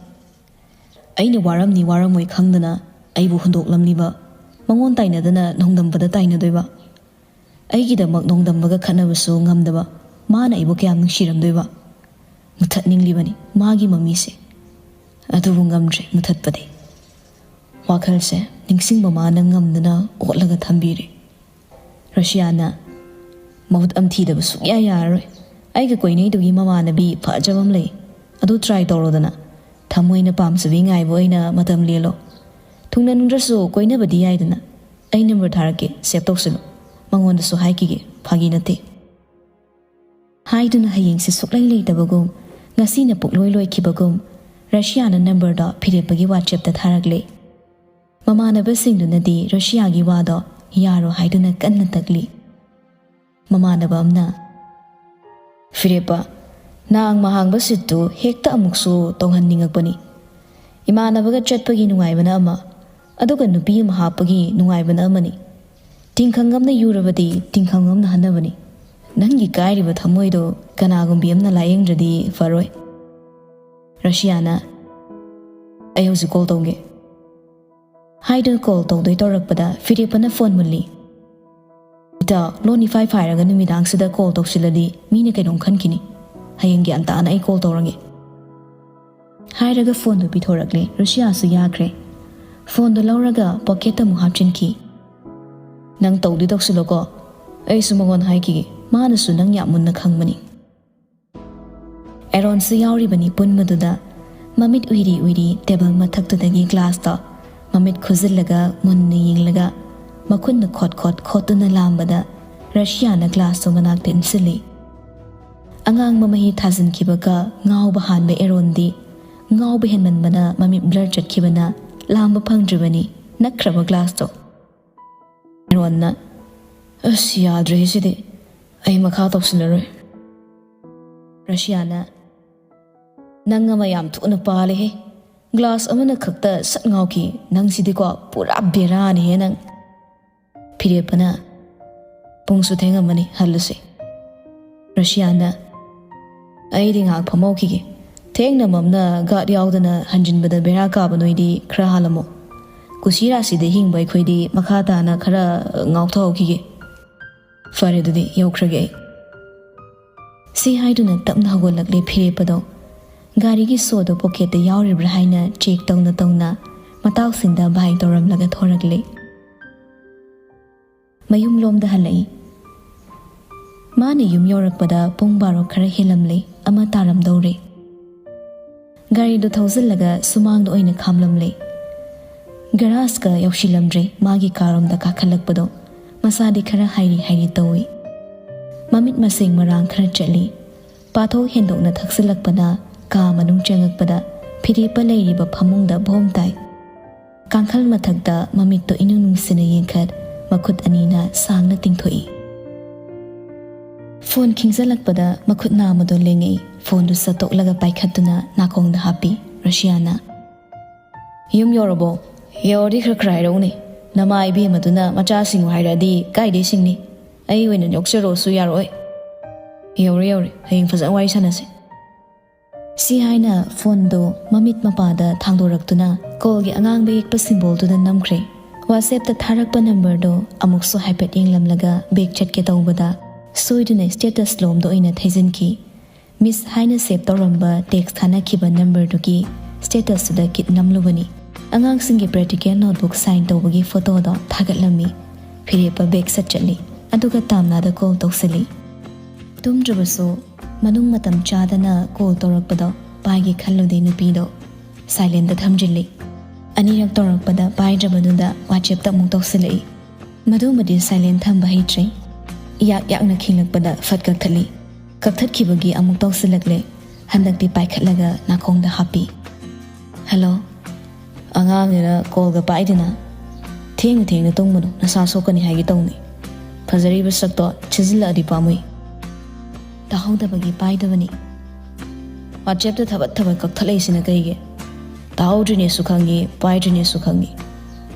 ꯑꯩꯅ ꯋꯥꯔꯝꯅꯤ ꯋꯥꯔꯝꯃꯣꯏ ꯈꯪꯗꯅ ꯑꯩꯕꯨ ꯍꯨꯟꯗꯣꯛꯂꯝꯂꯤꯕ, ꯃꯉꯣꯟ ꯇꯥꯏꯅꯗꯅ ꯅꯣꯡꯗꯝꯕꯗ ꯇꯥꯏꯅꯗꯣꯏꯕ? ꯑꯩꯒꯤꯗꯃꯛ ꯅꯣꯡꯗꯝꯕꯒ ꯈꯠꯅꯕꯁꯨ ꯉꯝꯗꯕ ꯃꯥꯅ ꯑꯩꯕꯨ ꯀꯌꯥꯝ ꯅꯨꯡꯁꯤꯔꯝꯗꯣꯏꯕ? ꯃꯨꯊꯠꯅꯤꯡꯂꯤꯕꯅꯤ ꯃꯥꯒꯤ ꯃꯃꯤꯁꯦ꯫ ꯑꯗꯨꯕꯨ ꯉꯝꯗ꯭ꯔꯦ ꯃꯨꯊꯠꯄꯗꯤ꯫" ꯋꯥꯈꯜꯁꯦ ꯅꯤꯡꯁꯤꯡꯕ ꯃꯥꯅ ꯉꯝꯗꯅ ꯑꯣꯠꯂꯒ ꯊꯝꯕꯤꯔꯦ꯫ ꯔꯣꯁꯤꯌꯥꯅ, "ꯃꯍꯨꯠ ꯑꯃ ꯊꯤꯗꯕ ꯁꯨꯛꯌꯥ ꯌꯥꯔꯔꯣꯏ꯫ ꯑꯩꯒ ꯀꯣꯏꯅꯩꯗꯨꯒꯤ ꯃꯃꯥꯟꯅꯕꯤ ꯐꯖꯕ ꯑꯃ ꯂꯩ꯫ ꯑꯗꯨ ꯇ꯭ꯔꯥꯏ ꯇꯧꯔꯣꯗꯅ꯫ ꯊꯃꯣꯏꯅ ꯄꯥꯝꯖꯕꯤ ꯉꯥꯏꯕ ꯑꯣꯏꯅ ꯃꯇꯝ ꯂꯦꯜꯂꯣ꯫ ꯊꯨꯡꯅꯅꯤꯡꯗ꯭ꯔꯁꯨ ꯀꯣꯏꯅꯕꯗꯤ ꯌꯥꯏꯗꯅ꯫ ꯑꯩ ꯅꯝꯕꯔ ꯊꯥꯔꯛꯀꯦ, ꯁꯦꯚ ꯇꯧꯁꯤꯜꯂꯨ꯫ ꯃꯉꯣꯟꯗꯁꯨ ꯍꯥꯏꯈꯤꯒꯦ, ꯐꯥꯒꯤ ꯅꯠꯇꯦ꯫" ꯍꯥꯏꯗꯨꯅ ꯍꯌꯦꯡꯁꯦ ꯁꯨꯛꯂꯩ ꯂꯩꯇꯕꯒꯨꯝ, ꯉꯁꯤꯅ ꯄꯨꯛꯂꯣꯏ ꯂꯣꯏꯈꯤꯕꯒꯨꯝ, ꯔꯁꯤꯌꯥꯅ ꯅꯝꯕꯔꯗꯣ ꯐꯤꯔꯦꯞꯄꯒꯤ ꯋꯥꯆꯦꯞꯇ ꯊꯥꯔꯛꯂꯦ꯫ ꯃꯃꯥꯟꯅꯕꯁꯤꯡꯗꯨꯅꯗꯤ ꯔꯁꯤꯌꯥꯒꯤ ꯋꯥꯗꯣ ꯌꯥꯔꯣ ꯍꯥꯏꯗꯨꯅ ꯀꯟꯅ ꯇꯛꯂꯤ꯫ ꯃꯃꯥꯟꯅꯕ ꯑꯃꯅ, "ꯐꯤꯔꯦꯞꯄ, ꯅꯥꯡ ꯃꯍꯥꯡꯕ ꯁꯤꯠꯇꯨ ꯍꯦꯛꯇ ꯑꯃꯨꯛꯁꯨ ꯇꯧꯍꯟꯅꯤꯡꯉꯛꯄꯅꯤ꯫ ꯏꯃꯥꯟꯅꯕꯒ ꯆꯠꯄꯒꯤ ꯅꯨꯡꯉꯥꯏꯕꯅ ꯑꯃ, ꯑꯗꯨꯒ ꯅꯨꯄꯤ ꯑꯃ ꯍꯥꯞꯄꯒꯤ ꯅꯨꯡꯉꯥꯏꯕꯅ ꯑꯃꯅꯤ꯫ ꯇꯤꯡꯈꯪ ꯑꯃꯅ ꯌꯨꯔꯕꯗꯤ ꯇꯤꯡꯈꯪ ꯑꯃꯅ ꯍꯟꯅꯕꯅꯤ꯫ ꯅꯪꯒꯤ ꯀꯥꯏꯔꯤꯕ ꯊꯃꯣꯏꯗꯣ ꯀꯅꯥꯒꯨꯝꯕꯤ ꯑꯃꯅ ꯂꯥꯌꯦꯡꯗ꯭ꯔꯗꯤ ꯐꯔꯣꯏ꯫" ꯔꯁꯤꯌꯥꯅ, "ꯑꯩ ꯍꯧꯖꯤꯛ ꯀꯣꯜ ꯇꯧꯒꯦ꯫" ꯍꯥꯏꯗꯨꯅ ꯀꯣꯜ ꯇꯧꯗꯣꯏ ꯇꯧꯔꯛꯄꯗ ꯐꯤꯔꯦꯞꯄꯅ ꯐꯣꯟ ꯃꯨꯜꯂꯤ꯫ "ꯏꯇꯥ, ꯂꯣꯟ ꯏꯐꯥꯏ ꯐꯥꯏꯔꯒ ꯅꯨꯃꯤꯗꯥꯡꯁꯤꯗ ꯀꯣꯜ ꯇꯧꯁꯤꯜꯂꯗꯤ ꯃꯤꯅ ꯀꯩꯅꯣꯝ ꯈꯟꯈꯤꯅꯤ꯫ ꯍꯌꯦꯡ ꯒ꯭ꯌꯥꯟ ꯇꯥꯅ ꯑꯩ ꯀꯣꯜ ꯇꯧꯔꯒꯦ꯫ ꯍꯥꯏꯔꯒ ꯐꯣꯟꯗꯨ ꯄꯤꯊꯣꯔꯛꯂꯦ꯫ ꯔꯨꯁꯤꯌꯥꯁꯨ ꯌꯥꯈ꯭ꯔꯦ꯫ ꯐꯣꯟꯗꯨ ꯂꯧꯔꯒ ꯄꯣꯀꯦꯠꯇ ꯑꯃꯨꯛ ꯍꯥꯞꯆꯤꯟꯈꯤ꯫ "ꯅꯪ ꯇꯧꯗꯤ ꯇꯧꯁꯤꯜꯂꯣꯀꯣ, ꯑꯩꯁꯨ ꯃꯉꯣꯟ ꯍꯥꯏꯈꯤꯒꯦ, ꯃꯥꯅꯁꯨ ꯅꯪ ꯌꯥꯝ ꯃꯨꯟꯅ ꯈꯪꯕꯅꯤ꯫" ꯑꯦꯔꯣꯟꯁꯨ ꯌꯥꯎꯔꯤꯕꯅꯤ ꯄꯨꯟꯕꯗꯨꯗ꯫ ꯃꯃꯤꯠ ꯎꯏꯔꯤ ꯎꯏꯔꯤ ꯇꯦꯕꯜ ꯃꯊꯛꯇꯨꯗꯒꯤ ꯒ꯭ꯂꯥꯁꯇꯣ ꯃꯃꯤꯠ ꯈꯨꯖꯤꯜꯂꯒ ꯃꯨꯟꯅ ꯌꯦꯡꯂꯒ ꯃꯈꯨꯠꯅ ꯈꯣꯠ ꯈꯣꯠ ꯈꯣꯠꯇꯨꯅ ꯂꯥꯝꯕꯗ ꯔꯁꯤꯌꯥꯅ ꯒ꯭ꯂꯥꯁꯇꯣ ꯃꯅꯥꯛꯇ ꯏꯟꯁꯤꯜꯂꯤ꯫ ꯑꯉꯥꯡꯕ ꯃꯍꯤ ꯊꯥꯖꯤꯟꯈꯤꯕꯒ ꯉꯥꯎꯕ ꯍꯥꯟꯕ ꯑꯦꯔꯣꯟꯗꯤ ꯉꯥꯎꯕ ꯍꯦꯟꯃꯟꯕꯅ ꯃꯃꯤꯠ ꯕ꯭ꯂꯔ ꯆꯠꯈꯤꯕꯅ ꯂꯥꯝꯕ ꯐꯪꯗ꯭ꯔꯤꯕꯅꯤ ꯅꯛꯈ꯭ꯔꯕ ꯒ꯭ꯂꯥꯁꯇꯣ꯫ ꯑꯦꯔꯣꯟꯅ, "ꯑꯁ, ꯌꯥꯗ꯭ꯔꯦ ꯁꯤꯗꯤ, ꯑꯩ ꯃꯈꯥ ꯇꯧꯁꯤꯜꯂꯔꯣꯏ꯫" ꯔꯁꯤꯌꯥꯅ, "ꯅꯪ ꯑꯃ ꯌꯥꯝ ꯊꯨꯅ ꯄꯥꯜꯂꯦꯍꯦ꯫ ꯒ꯭ꯂꯥꯁ ꯑꯃꯅ ꯈꯛꯇ ꯁꯠ ꯉꯥꯎꯈꯤ꯫ ꯅꯪꯁꯤꯗꯤꯀꯣ, ꯄꯨꯔꯥ ꯕꯦꯔꯥꯅꯤꯍꯦ ꯅꯪ꯫" ꯐꯤꯔꯦꯞꯄꯅ, "ꯄꯨꯡꯁꯨ ꯊꯦꯡꯉꯝꯃꯅꯤ, ꯍꯜꯂꯁꯤ꯫" ꯔꯁꯤꯌꯥꯅ, "ꯑꯩꯗꯤ ꯉꯥꯏꯍꯥꯛ ꯐꯝꯍꯧꯈꯤꯒꯦ꯫ ꯊꯦꯡꯅ ꯃꯝꯅ ꯒꯥꯔꯗ ꯌꯥꯎꯗꯅ ꯍꯟꯖꯤꯟꯕꯗ ꯕꯦꯔꯥ ꯀꯥꯕ ꯅꯣꯏꯗꯤ ꯈꯔ ꯍꯥꯜꯂꯝꯃꯣ꯫ ꯀꯨꯁꯤ ꯔꯥꯁꯤꯗ ꯍꯤꯡꯕ ꯑꯩꯈꯣꯏꯗꯤ ꯃꯈꯥ ꯇꯥꯅ ꯈꯔ ꯉꯥꯎꯊꯍꯧꯈꯤꯒꯦ꯫ ꯐꯔꯦ, ꯑꯗꯨꯗꯤ ꯌꯧꯈ꯭ꯔꯒꯦ ꯑꯩ꯫" ꯁꯤ ꯍꯥꯏꯗꯨꯅ ꯇꯞꯅ ꯍꯧꯒꯠꯂꯛꯂꯦ ꯐꯤꯔꯦꯞꯄꯗꯣ꯫ ꯒꯥꯔꯤꯒꯤ ꯁꯣꯗꯣ ꯄꯣꯀꯦꯠꯇ ꯌꯥꯎꯔꯤꯕ꯭ꯔꯥ ꯍꯥꯏꯅ ꯆꯦꯛ ꯇꯧꯅ ꯇꯧꯅ ꯃꯇꯥꯎꯁꯤꯡꯗ ꯚꯥꯏ ꯇꯧꯔꯝꯂꯒ ꯊꯣꯔꯛꯂꯦ꯫ ꯃꯌꯨꯝꯂꯣꯝꯗ ꯍꯜꯂꯛꯏ꯫ ꯃꯥꯅ ꯌꯨꯝ ꯌꯧꯔꯛꯄꯗ ꯄꯨꯡ ꯕꯥꯔꯣ ꯈꯔ ꯍꯦꯜꯂꯝꯂꯦ, ꯑꯃ ꯇꯥꯔꯝꯗꯧꯔꯦ꯫ ꯒꯥꯔꯤꯗꯨ ꯊꯧꯖꯤꯜꯂꯒ ꯁꯨꯃꯥꯡꯗ ꯑꯣꯏꯅ ꯈꯥꯝꯂꯝꯂꯦ꯫ ꯒꯔꯥꯖꯀ ꯌꯧꯁꯤꯜꯂꯝꯗ꯭ꯔꯦ, ꯃꯥꯒꯤ ꯀꯥꯔꯣꯝꯗ ꯀꯥꯈꯠꯂꯛꯄꯗꯣ꯫ ꯃꯁꯥꯗꯤ ꯈꯔ ꯍꯥꯏꯔꯤ ꯍꯥꯏꯔꯤ ꯇꯧꯏ꯫ ꯃꯃꯤꯠ ꯃꯁꯦꯡ ꯃꯔꯥꯡ ꯈꯔ ꯆꯠꯂꯤ꯫ ꯄꯥꯊꯣꯛ ꯍꯦꯟꯗꯣꯛꯅ ꯊꯛꯆꯤꯜꯂꯛꯄꯅ ꯀꯥ ꯃꯅꯨꯡ ꯆꯪꯉꯛꯄꯗ ꯐꯤꯔꯦꯞꯄ ꯂꯩꯔꯤꯕ ꯐꯃꯨꯡꯗ ꯚꯣꯝ ꯇꯥꯏ꯫ ꯀꯥꯡꯈꯜ ꯃꯊꯛꯇ ꯃꯃꯤꯠꯇꯣ ꯏꯅꯨꯡ ꯅꯨꯡꯁꯤꯅ ꯌꯦꯡꯈꯠ, ꯃꯈꯨꯠ ꯑꯅꯤꯅ ꯁꯥꯡꯅ ꯇꯤꯡꯊꯣꯛꯏ꯫ ꯐꯣꯟ ꯈꯤꯡꯖꯤꯜꯂꯛꯄꯗ ꯃꯈꯨꯠ ꯅꯥꯝꯃꯗꯣ ꯂꯦꯡꯉꯛꯏ꯫ ꯐꯣꯟꯗꯨ ꯁꯠꯇꯣꯛꯂꯒ ꯄꯥꯏꯈꯠꯇꯨꯅ ꯅꯥꯀꯣꯡꯗ ꯍꯥꯞꯄꯤ ꯔꯁꯤꯌꯥꯅ꯫ "ꯌꯨꯝ ꯌꯧꯔꯕꯣ? ꯌꯧꯔꯗꯤ ꯈꯔ ꯈꯔ ꯍꯥꯏꯔꯛꯎꯅꯦ꯫ ꯅꯃꯥ ꯏꯕꯦꯝꯃꯗꯨꯅ ꯃꯆꯥꯁꯤꯡꯕꯨ ꯍꯥꯏꯔꯛꯑꯗꯤ ꯀꯥꯏꯗꯩ ꯁꯤꯡꯅꯤ? ꯑꯩ ꯑꯣꯏꯅ ꯌꯣꯛꯆꯔꯣꯁꯨ ꯌꯥꯔꯛꯑꯣꯏ꯫" "ꯌꯧꯔꯦ, ꯌꯧꯔꯦ꯫ ꯍꯌꯦꯡ ꯐꯖꯅ ꯋꯥꯔꯤ ꯁꯥꯟꯅꯁꯦ꯫" ꯁꯤ ꯍꯥꯏꯅ ꯐꯣꯟꯗꯣ ꯃꯃꯤꯠ ꯃꯄꯥꯗ ꯊꯥꯡꯗꯣꯔꯛꯇꯨꯅ ꯀꯣꯜꯒꯤ ꯑꯉꯥꯡꯕ ꯌꯦꯛꯄ ꯁꯤꯝꯕꯣꯜꯗꯨꯗ ꯅꯝꯈ꯭ꯔꯦ꯫ WhatsApp-ꯇ ꯊꯥꯔꯛꯄ ꯅꯝꯕꯔꯗꯣ ꯑꯃꯨꯛꯁꯨ ꯍꯥꯏꯐꯦꯠ ꯌꯦꯡꯂꯝꯂꯒ ꯕꯦꯛ ꯆꯠꯀꯦ ꯇꯧꯕꯗ ꯁꯣꯏꯗꯨꯅ status ꯂꯣꯝꯗ ꯑꯣꯏꯅ ꯊꯩꯖꯤꯟꯈꯤ꯫ ꯃꯤꯁ ꯍꯥꯏꯅ ꯁꯦꯚ ꯇꯧꯔꯝꯕ ꯇꯦꯛꯁ ꯊꯥꯅꯈꯤꯕ ꯅꯝꯕꯔꯗꯨꯒꯤ ꯁ꯭ꯇꯦꯇꯁꯇꯨꯗ ꯀꯤꯠ ꯅꯝꯂꯨꯕꯅꯤ꯫ ꯑꯉꯥꯡꯁꯤꯡꯒꯤ ꯄ꯭ꯔꯦꯛꯇꯤꯀꯦꯜ ꯅꯣꯠꯕꯨꯛ ꯁꯥꯏꯟ ꯇꯧꯕꯒꯤ ꯐꯣꯇꯣꯗꯣ ꯊꯥꯒꯠꯂꯝꯃꯤ꯫ ꯐꯤꯔꯦꯞꯄ ꯕꯦꯛ ꯁꯠ ꯆꯠꯂꯤ, ꯑꯗꯨꯒ ꯇꯥꯝꯅꯥꯗ ꯀꯣꯜ ꯇꯧꯁꯤꯜꯂꯤ꯫ ꯇꯨꯝꯗ꯭ꯔꯕꯁꯨ ꯃꯅꯨꯡ ꯃꯇꯝ ꯆꯥꯗꯅ ꯀꯣꯜ ꯇꯧꯔꯛꯄꯗꯣ ꯄꯥꯏꯒꯦ ꯈꯜꯂꯨꯗꯦ ꯅꯨꯄꯤꯗꯣ꯫ ꯁꯥꯏꯂꯦꯟꯗ ꯊꯝꯖꯤꯜꯂꯤ꯫ ꯑꯅꯤꯔꯛ ꯇꯧꯔꯛꯄꯗ ꯄꯥꯏꯗ꯭ꯔꯕꯗꯨꯗ ꯋꯥꯆꯦꯞꯇ ꯑꯃꯨꯛ ꯇꯧꯁꯤꯜꯂꯛꯏ꯫ ꯃꯗꯨꯃꯗꯤ ꯁꯥꯏꯂꯦꯟ ꯊꯝꯕ ꯍꯩꯇ꯭ꯔꯦ꯫ ꯏꯌꯥꯛ ꯌꯥꯛꯅ ꯈꯤꯡꯂꯛꯄꯗ ꯐꯠ ꯀꯛꯊꯠꯂꯤ꯫ ꯀꯛꯊꯠꯈꯤꯕꯒꯤ ꯑꯃꯨꯛ ꯇꯧꯁꯤꯜꯂꯛꯂꯦ꯫ ꯍꯟꯗꯛꯇꯤ ꯄꯥꯏꯈꯠꯂꯒ ꯅꯥꯀꯣꯡꯗ ꯍꯥꯞꯄꯤ꯫ "ꯍꯜꯂꯣ꯫ ꯑꯉꯥꯡꯅꯤꯅ ꯀꯣꯜꯒ ꯄꯥꯏꯗꯅ꯫ ꯊꯦꯡꯅ ꯊꯦꯡꯅ ꯇꯨꯝꯒꯅꯨ, ꯅꯁꯥ ꯁꯣꯛꯀꯅꯤ ꯍꯥꯏꯒꯦ ꯇꯧꯅꯤ꯫ ꯐꯖꯔꯤꯕ ꯁꯛꯇꯣ ꯊꯤꯖꯤꯜꯂꯛꯑꯗꯤ ꯄꯥꯝꯃꯨꯏ꯫" ꯇꯥꯍꯧꯗꯕꯒꯤ ꯄꯥꯏꯗꯕꯅꯤ꯫ ꯋꯥꯆꯦꯞꯇ ꯊꯕꯠ ꯊꯕꯠ ꯀꯛꯊꯠꯂꯛꯏꯁꯤꯅ ꯀꯩꯒꯤ? ꯇꯥꯍꯧꯗ꯭ꯔꯤꯅꯦꯁꯨ ꯈꯪꯉꯤ, ꯄꯥꯏꯗ꯭ꯔꯤꯅꯦꯁꯨ ꯈꯪꯉꯤ꯫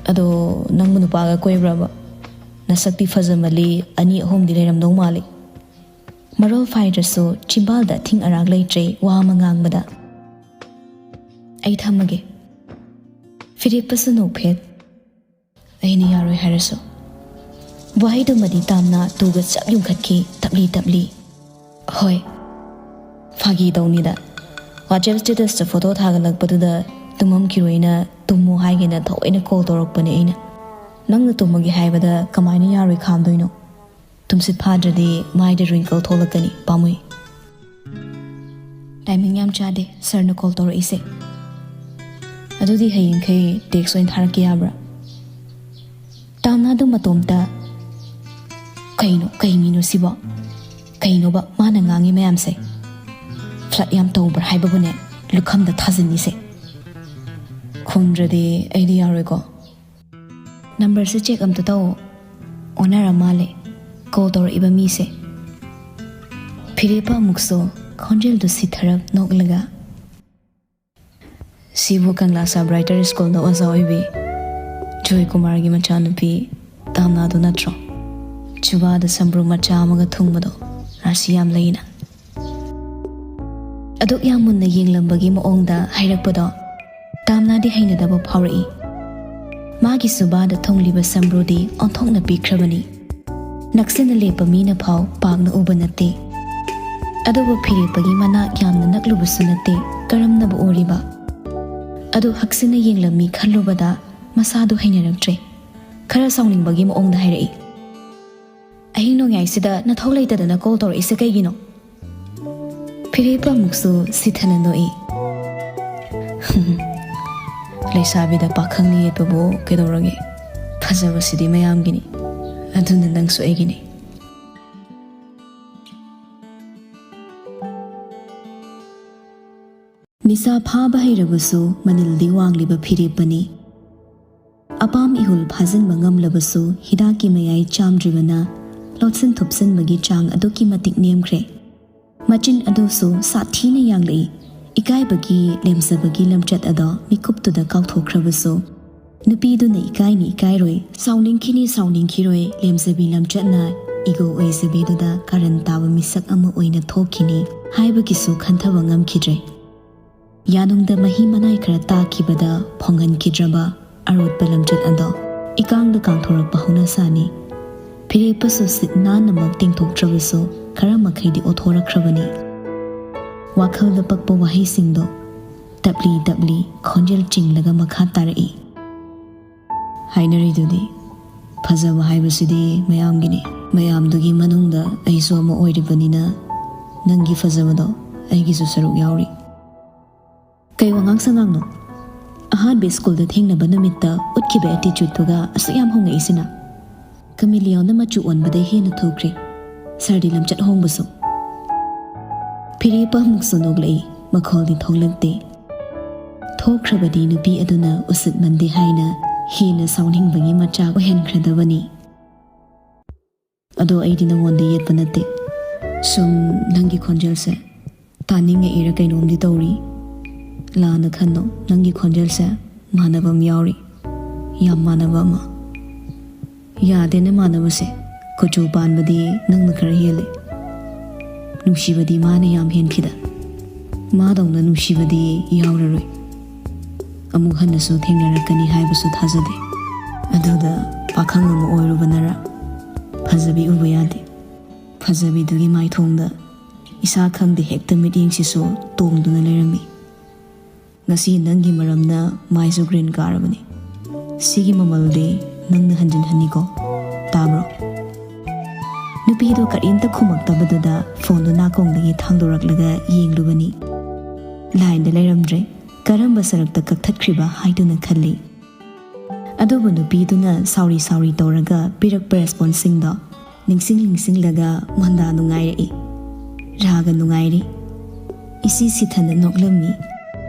ꯑꯗꯣ ꯅꯪꯕꯨ ꯅꯨꯄꯥꯒ ꯀꯣꯏꯕ꯭ꯔꯕ? ꯅꯁꯛꯇꯤ ꯐꯖꯃꯜꯂꯤ, ꯑꯅꯤ ꯑꯍꯨꯝꯗꯤ ꯂꯩꯔꯝꯗꯧ ꯃꯥꯜꯂꯤ꯫ ꯃꯔꯣꯜ ꯐꯥꯏꯗ꯭ꯔꯁꯨ ꯆꯤꯝꯕꯥꯜꯗ ꯑꯊꯤꯡ ꯑꯔꯥꯛ ꯂꯩꯇ꯭ꯔꯦ ꯋꯥ ꯑꯃ ꯉꯥꯡꯕꯗ꯫ "ꯑꯩ ꯊꯝꯃꯒꯦ꯫" ꯐꯤꯔꯦꯞꯄꯁꯨ ꯅꯣꯛꯐꯦꯠ꯫ "ꯑꯩꯅ ꯌꯥꯔꯣꯏ ꯍꯥꯏꯔꯁꯨ?" ꯋꯥꯍꯩꯗꯨꯃꯗꯤ ꯇꯥꯝꯅ ꯇꯨꯒ ꯆꯞ ꯌꯨꯡꯈꯠꯈꯤ, ꯇꯞꯂꯤ ꯇꯞꯂꯤ꯫ "ꯍꯣꯏ, ꯐꯥꯒꯤ ꯇꯧꯅꯤꯗ꯫ ꯋꯥꯆꯦꯞ ꯁ꯭ꯇꯦꯇꯁꯇ ꯐꯣꯇꯣ ꯊꯥꯒꯠꯂꯛꯄꯗꯨꯗ ꯇꯨꯝꯃꯝꯈꯤꯔꯣꯏꯅ ꯇꯨꯝꯃꯣ ꯍꯥꯏꯒꯦꯅ ꯊꯑꯣꯏꯅ ꯀꯣꯜ ꯇꯧꯔꯛꯄꯅꯦ ꯑꯩꯅ꯫ ꯅꯪꯅ ꯇꯨꯝꯃꯒꯦ ꯍꯥꯏꯕꯗ ꯀꯃꯥꯏꯅ ꯌꯥꯔꯣꯏ ꯈꯥꯝꯗꯣꯏꯅꯣ? ꯇꯨꯝꯁꯤꯠ ꯐꯥꯗ꯭ꯔꯗꯤ ꯃꯥꯏꯗ ꯔꯤꯡꯀꯜ ꯊꯣꯛꯂꯛꯀꯅꯤ, ꯄꯥꯝꯃꯨꯏ꯫" "ꯇꯥꯏꯃꯤꯡ ꯌꯥꯝ ꯆꯥꯗꯦ ꯁꯥꯔꯅ ꯀꯣꯜ ꯇꯧꯔꯛꯏꯁꯦ꯫ ꯑꯗꯨꯗꯤ ꯍꯌꯦꯡꯈꯩ ꯇꯦꯛꯁ ꯑꯣꯏꯅ ꯊꯥꯔꯛꯀꯦ ꯌꯥꯕ꯭ꯔꯥ?" ꯇꯥꯝꯅꯥꯗꯨ ꯃꯇꯣꯝꯇ, "ꯀꯩꯅꯣ, ꯀꯩ ꯃꯤꯅꯣ ꯁꯤꯕꯣ? ꯀꯩꯅꯣꯕ ꯃꯥꯅ ꯉꯥꯡꯉꯤ ꯃꯌꯥꯝꯁꯦ? ꯐ꯭ꯂꯠ ꯌꯥꯝ ꯇꯧꯕ꯭ꯔꯥ ꯍꯥꯏꯕꯕꯨꯅꯦ ꯂꯨꯈꯝꯗ ꯊꯥꯖꯤꯟꯅꯤꯁꯦ?" "ꯈꯨꯝꯗ꯭ꯔꯗꯤ ꯑꯩꯗꯤ ꯌꯥꯔꯣꯏꯀꯣ꯫" "ꯅꯝꯕꯔꯁꯦ ꯆꯦꯛ ꯑꯝꯇ ꯇꯧꯑꯣ꯫ ꯑꯣꯟꯅꯔ ꯃꯥꯜꯂꯦ ꯀꯣꯜ ꯇꯧꯔꯛꯏꯕ ꯃꯤꯁꯦ꯫" ꯐꯤꯔꯦꯞꯄ ꯑꯃꯨꯛꯁꯨ ꯈꯣꯟꯖꯦꯜꯗꯨ ꯁꯤꯊꯔꯞ ꯅꯣꯛꯂꯒ, "ꯁꯤꯕꯨ ꯀꯪꯂꯥ ꯁꯕ ꯔꯥꯏꯇꯔ ꯁ꯭ꯀꯨꯜꯗ ꯑꯣꯖꯥ ꯑꯣꯏꯕꯤ ꯖꯣꯏ ꯀꯨꯃꯥꯔꯒꯤ ꯃꯆꯥꯅꯨꯄꯤ ꯇꯥꯝꯅꯥꯗꯨ ꯅꯠꯇ꯭ꯔꯣ? ꯆꯨꯕꯥꯗ ꯁꯝꯕ꯭ꯔꯨ ꯃꯆꯥ ꯑꯃꯒ ꯊꯨꯡꯕꯗꯣ ꯔꯥꯁꯤ ꯌꯥꯝ ꯂꯩꯅ꯫" ꯑꯗꯨꯛ ꯌꯥꯝ ꯃꯨꯟꯅ ꯌꯦꯡꯂꯝꯕꯒꯤ ꯃꯑꯣꯡꯗ ꯍꯥꯏꯔꯛꯄꯗꯣ ꯇꯥꯝꯅꯥꯗꯤ ꯍꯩꯅꯗꯕ ꯐꯥꯎꯔꯛꯏ꯫ ꯃꯥꯒꯤ ꯁꯨꯕꯥꯗ ꯊꯨꯡꯂꯤꯕ ꯁꯝꯕ꯭ꯔꯨꯗꯤ ꯑꯣꯟꯊꯣꯛꯅ ꯄꯤꯛꯈ꯭ꯔꯕꯅꯤ꯫ ꯅꯛꯁꯤꯟꯅ ꯂꯦꯞꯄ ꯃꯤꯅ ꯐꯥꯎ ꯄꯥꯛꯅ ꯎꯕ ꯅꯠꯇꯦ꯫ ꯑꯗꯨꯕꯨ ꯐꯤꯔꯦꯞꯄꯒꯤ ꯃꯅꯥꯛ ꯌꯥꯝꯅ ꯅꯛꯂꯨꯕꯁꯨ ꯅꯠꯇꯦ꯫ ꯀꯔꯝꯅꯕꯨ ꯎꯔꯤꯕ? ꯑꯗꯨ ꯍꯛꯆꯤꯟꯅ ꯌꯦꯡꯂꯝꯃꯤ ꯈꯜꯂꯨꯕꯗ ꯃꯁꯥꯗꯨ ꯍꯩꯅꯔꯛꯇ꯭ꯔꯦ꯫ ꯈꯔ ꯁꯥꯎꯅꯤꯡꯕꯒꯤ ꯃꯑꯣꯡꯗ ꯍꯥꯏꯔꯛꯏ꯫ "ꯑꯍꯤꯡ ꯅꯣꯡꯌꯥꯏꯁꯤꯗ ꯅꯊꯧ ꯂꯩꯇꯗꯅ ꯀꯣꯜ ꯇꯧꯔꯛꯏꯁꯦ ꯀꯩꯒꯤꯅꯣ?" ꯐꯤꯔꯦꯞꯄ ꯑꯃꯨꯛꯁꯨ ꯁꯤꯊꯅ ꯅꯣꯛꯏ꯫ "ꯂꯩꯁꯥꯕꯤꯗ ꯄꯥꯈꯪꯅ ꯌꯦꯠꯄꯕꯨ ꯀꯩꯗꯧꯔꯒꯦ? ꯐꯖꯕꯁꯤꯗꯤ ꯃꯌꯥꯝꯒꯤꯅꯤ, ꯑꯗꯨꯅ ꯅꯪꯁꯨ ꯑꯩꯒꯤꯅꯤ꯫" ꯅꯤꯁꯥ ꯐꯥꯕ ꯍꯩꯔꯕꯁꯨ ꯃꯅꯤꯜꯗꯤ ꯋꯥꯡꯂꯤꯕ ꯐꯤꯔꯦꯞꯄꯅꯤ꯫ ꯑꯄꯥꯝ ꯏꯍꯨꯜ ꯐꯥꯖꯤꯟꯕ ꯉꯝꯂꯕꯁꯨ ꯍꯤꯗꯥꯛꯀꯤ ꯃꯌꯥꯏ ꯆꯥꯝꯗ꯭ꯔꯤꯕꯅ ꯂꯣꯠꯁꯤꯟ ꯊꯨꯞꯁꯤꯟꯕꯒꯤ ꯆꯥꯡ ꯑꯗꯨꯛꯀꯤ ꯃꯇꯤꯛ ꯅꯦꯝꯈ꯭ꯔꯦ꯫ ꯃꯆꯤꯟ ꯑꯗꯨꯁꯨ ꯁꯥꯊꯤꯅ ꯌꯥꯡꯂꯛꯏ꯫ ꯏꯀꯥꯏꯕꯒꯤ, ꯂꯦꯝꯖꯕꯒꯤ ꯂꯝꯆꯠ ꯑꯗꯣ ꯃꯤꯀꯨꯞꯇꯨꯗ ꯀꯥꯎꯊꯣꯛꯈ꯭ꯔꯕꯁꯨ, ꯅꯨꯄꯤꯗꯨꯅ ꯏꯀꯥꯏꯅꯤ ꯏꯀꯥꯏꯔꯣꯏ, ꯁꯥꯎꯅꯤꯡꯈꯤꯅꯤ ꯁꯥꯎꯅꯤꯡꯈꯤꯔꯣꯏ, ꯂꯦꯝꯖꯕꯤ ꯂꯝꯆꯠꯅ ꯏꯒꯣ ꯑꯣꯏꯖꯕꯤꯗꯨꯗ ꯀꯥꯔꯟ ꯇꯥꯕ ꯃꯤꯁꯛ ꯑꯃ ꯑꯣꯏꯅ ꯊꯣꯛꯈꯤꯅꯤ ꯍꯥꯏꯕꯒꯤꯁꯨ ꯈꯟꯊꯕ ꯉꯝꯈꯤꯗ꯭ꯔꯦ꯫ ꯌꯥꯅꯨꯡꯗ ꯃꯍꯤ ꯃꯅꯥꯏ ꯈꯔ ꯇꯥꯈꯤꯕꯗ ꯐꯣꯡꯍꯟꯈꯤꯗ꯭ꯔꯕ ꯑꯔꯣꯠꯄ ꯂꯝꯆꯠ ꯑꯗꯣ ꯏꯀꯥꯡꯗ ꯀꯥꯡꯊꯣꯔꯛꯄ ꯍꯧꯅꯁꯥꯅꯤ꯫ ꯐꯤꯔꯦꯞꯄꯁꯨ ꯁꯤꯠ ꯅꯥꯟꯅꯃꯛ ꯇꯤꯡꯊꯣꯛꯇ꯭ꯔꯕꯁꯨ ꯈꯔ ꯃꯈꯩꯗꯤ ꯑꯣꯊꯣꯔꯛꯈ꯭ꯔꯕꯅꯤ꯫ ꯋꯥꯈꯜꯗ ꯄꯛꯄ ꯋꯥꯍꯩꯁꯤꯡꯗꯣ ꯇꯞꯂꯤ ꯇꯞꯂꯤ ꯈꯣꯟꯖꯦꯜ ꯆꯤꯡꯂꯒ ꯃꯈꯥ ꯇꯥꯔꯛꯏ꯫ "ꯍꯥꯏꯅꯔꯤꯗꯨꯗꯤ, ꯐꯖꯕ ꯍꯥꯏꯕꯁꯤꯗꯤ ꯃꯌꯥꯝꯒꯤꯅꯤ꯫ ꯃꯌꯥꯝꯗꯨꯒꯤ ꯃꯅꯨꯡꯗ ꯑꯩꯁꯨ ꯑꯃ ꯑꯣꯏꯔꯤꯕꯅꯤꯅ ꯅꯪꯒꯤ ꯐꯖꯕꯗꯣ ꯑꯩꯒꯤꯁꯨ ꯁꯔꯨꯛ ꯌꯥꯎꯔꯤ꯫" "ꯀꯩ ꯋꯥꯉꯥꯡ ꯁꯉꯥꯡꯅꯣ? ꯑꯍꯥꯟꯕ ꯁ꯭ꯀꯨꯜꯗ ꯊꯦꯡꯅꯕ ꯅꯨꯃꯤꯠꯇ ꯎꯠꯈꯤꯕ ꯑꯦꯇꯤꯆꯨꯠꯇꯨꯒ ꯑꯁꯨꯛ ꯌꯥꯝ ꯍꯣꯡꯉꯛꯏꯁꯤꯅ?" ꯀꯃꯤꯂꯤꯌꯣꯟꯅ ꯃꯆꯨ ꯑꯣꯟꯕꯗ ꯍꯦꯟꯅ ꯊꯨꯈ꯭ꯔꯦ ꯁꯥꯔꯗꯤ ꯂꯝꯆꯠ ꯍꯣꯡꯕꯁꯨ꯫ ꯐꯤꯔꯦꯞꯄ ꯑꯃꯨꯛꯁꯨ ꯅꯣꯛꯂꯛꯏ, ꯃꯈꯣꯜꯗꯤ ꯊꯣꯛꯂꯛꯇꯦ꯫ ꯊꯣꯛꯈ꯭ꯔꯕꯗꯤ ꯅꯨꯄꯤ ꯑꯗꯨꯅ ꯎꯁꯤꯠꯃꯟꯗꯦ ꯍꯥꯏꯅ ꯍꯦꯟꯅ ꯁꯥꯎꯅꯤꯡꯕꯒꯤ ꯃꯆꯥꯛ ꯑꯣꯏꯍꯟꯈ꯭ꯔꯗꯕꯅꯤ꯫ "ꯑꯗꯣ ꯑꯩꯗꯤ ꯅꯉꯣꯟꯗ ꯌꯦꯠꯄ ꯅꯠꯇꯦ꯫ ꯁꯨꯝ ꯅꯪꯒꯤ ꯈꯣꯟꯖꯦꯜꯁꯦ ꯇꯥꯅꯤꯡꯉꯛꯏꯔ ꯀꯩꯅꯣꯝꯗꯤ ꯇꯧꯔꯤ꯫ ꯂꯥꯟꯅ ꯈꯟꯅꯣ, ꯅꯪꯒꯤ ꯈꯣꯟꯖꯦꯜꯁꯦ ꯃꯥꯟꯅꯕ ꯑꯃ ꯌꯥꯎꯔꯤ, ꯌꯥꯝ ꯃꯥꯟꯅꯕ ꯑꯃ꯫ ꯌꯥꯗꯦꯅꯦ ꯃꯥꯟꯅꯕꯁꯦ, ꯀꯨꯆꯨ ꯄꯥꯟꯕꯗꯤ ꯅꯪꯅ ꯈꯔ ꯍꯦꯜꯂꯦ꯫ ꯅꯨꯡꯁꯤꯕꯗꯤ ꯃꯥꯅ ꯌꯥꯝ ꯍꯦꯟꯈꯤꯗ꯫ ꯃꯥꯗꯧꯅ ꯅꯨꯡꯁꯤꯕꯗꯤ ꯌꯥꯎꯔꯔꯣꯏ꯫ ꯑꯃꯨꯛ ꯍꯟꯅꯁꯨ ꯊꯦꯡꯅꯔꯛꯀꯅꯤ ꯍꯥꯏꯕꯁꯨ ꯊꯥꯖꯗꯦ꯫ ꯑꯗꯨꯗ ꯄꯥꯈꯪ ꯑꯃ ꯑꯣꯏꯔꯨꯕꯅꯔ ꯐꯖꯕꯤ ꯎꯕ ꯌꯥꯗꯦ꯫ ꯐꯖꯕꯤꯗꯨꯒꯤ ꯃꯥꯏꯊꯣꯡꯗ ꯏꯁꯥ ꯈꯪꯗꯦ ꯍꯦꯛꯇ ꯃꯤꯠꯌꯦꯡꯁꯤꯁꯨ ꯇꯣꯡꯗꯨꯅ ꯂꯩꯔꯝꯃꯤ꯫ "ꯉꯁꯤ ꯅꯪꯒꯤ ꯃꯔꯝꯅ ꯃꯥꯏꯁꯨ ꯒ꯭ꯔꯤꯟ ꯀꯥꯔꯕꯅꯤ꯫ ꯁꯤꯒꯤ ꯃꯃꯜꯗꯤ ꯅꯪꯅ ꯍꯟꯖꯤꯟꯍꯟꯅꯤꯀꯣ꯫ ꯇꯥꯕ꯭ꯔꯣ?" ꯅꯨꯄꯤꯗꯣ ꯀꯔꯤꯝꯇ ꯈꯨꯝꯃꯛꯇꯕꯗꯨꯗ ꯐꯣꯟꯗꯨ ꯅꯥꯀꯣꯡꯗꯒꯤ ꯊꯥꯡꯗꯣꯔꯛꯂꯒ ꯌꯦꯡꯂꯨꯕꯅꯤ꯫ ꯂꯥꯏꯟꯗ ꯂꯩꯔꯝꯗ꯭ꯔꯦ꯫ ꯀꯔꯝꯕ ꯁꯔꯛꯇ ꯀꯛꯊꯠꯈ꯭ꯔꯤꯕ ꯍꯥꯏꯗꯨꯅ ꯈꯜꯂꯤ꯫ ꯑꯗꯨꯕꯨ ꯅꯨꯄꯤꯗꯨꯅ ꯁꯥꯎꯔꯤ ꯁꯥꯎꯔꯤ ꯇꯧꯔꯒ ꯄꯤꯔꯛꯄ ꯔꯦꯁꯄꯣꯟꯁꯁꯤꯡꯗꯣ ꯅꯤꯡꯁꯤꯡ ꯅꯤꯡꯁꯤꯡꯂꯒ ꯃꯟꯗꯥ ꯅꯨꯡꯉꯥꯏꯔꯛꯏ꯫ ꯔꯥꯒ ꯅꯨꯡꯉꯥꯏꯔꯤ꯫ ꯏꯁꯤ ꯁꯤꯊꯅ ꯅꯣꯛꯂꯝꯃꯤ꯫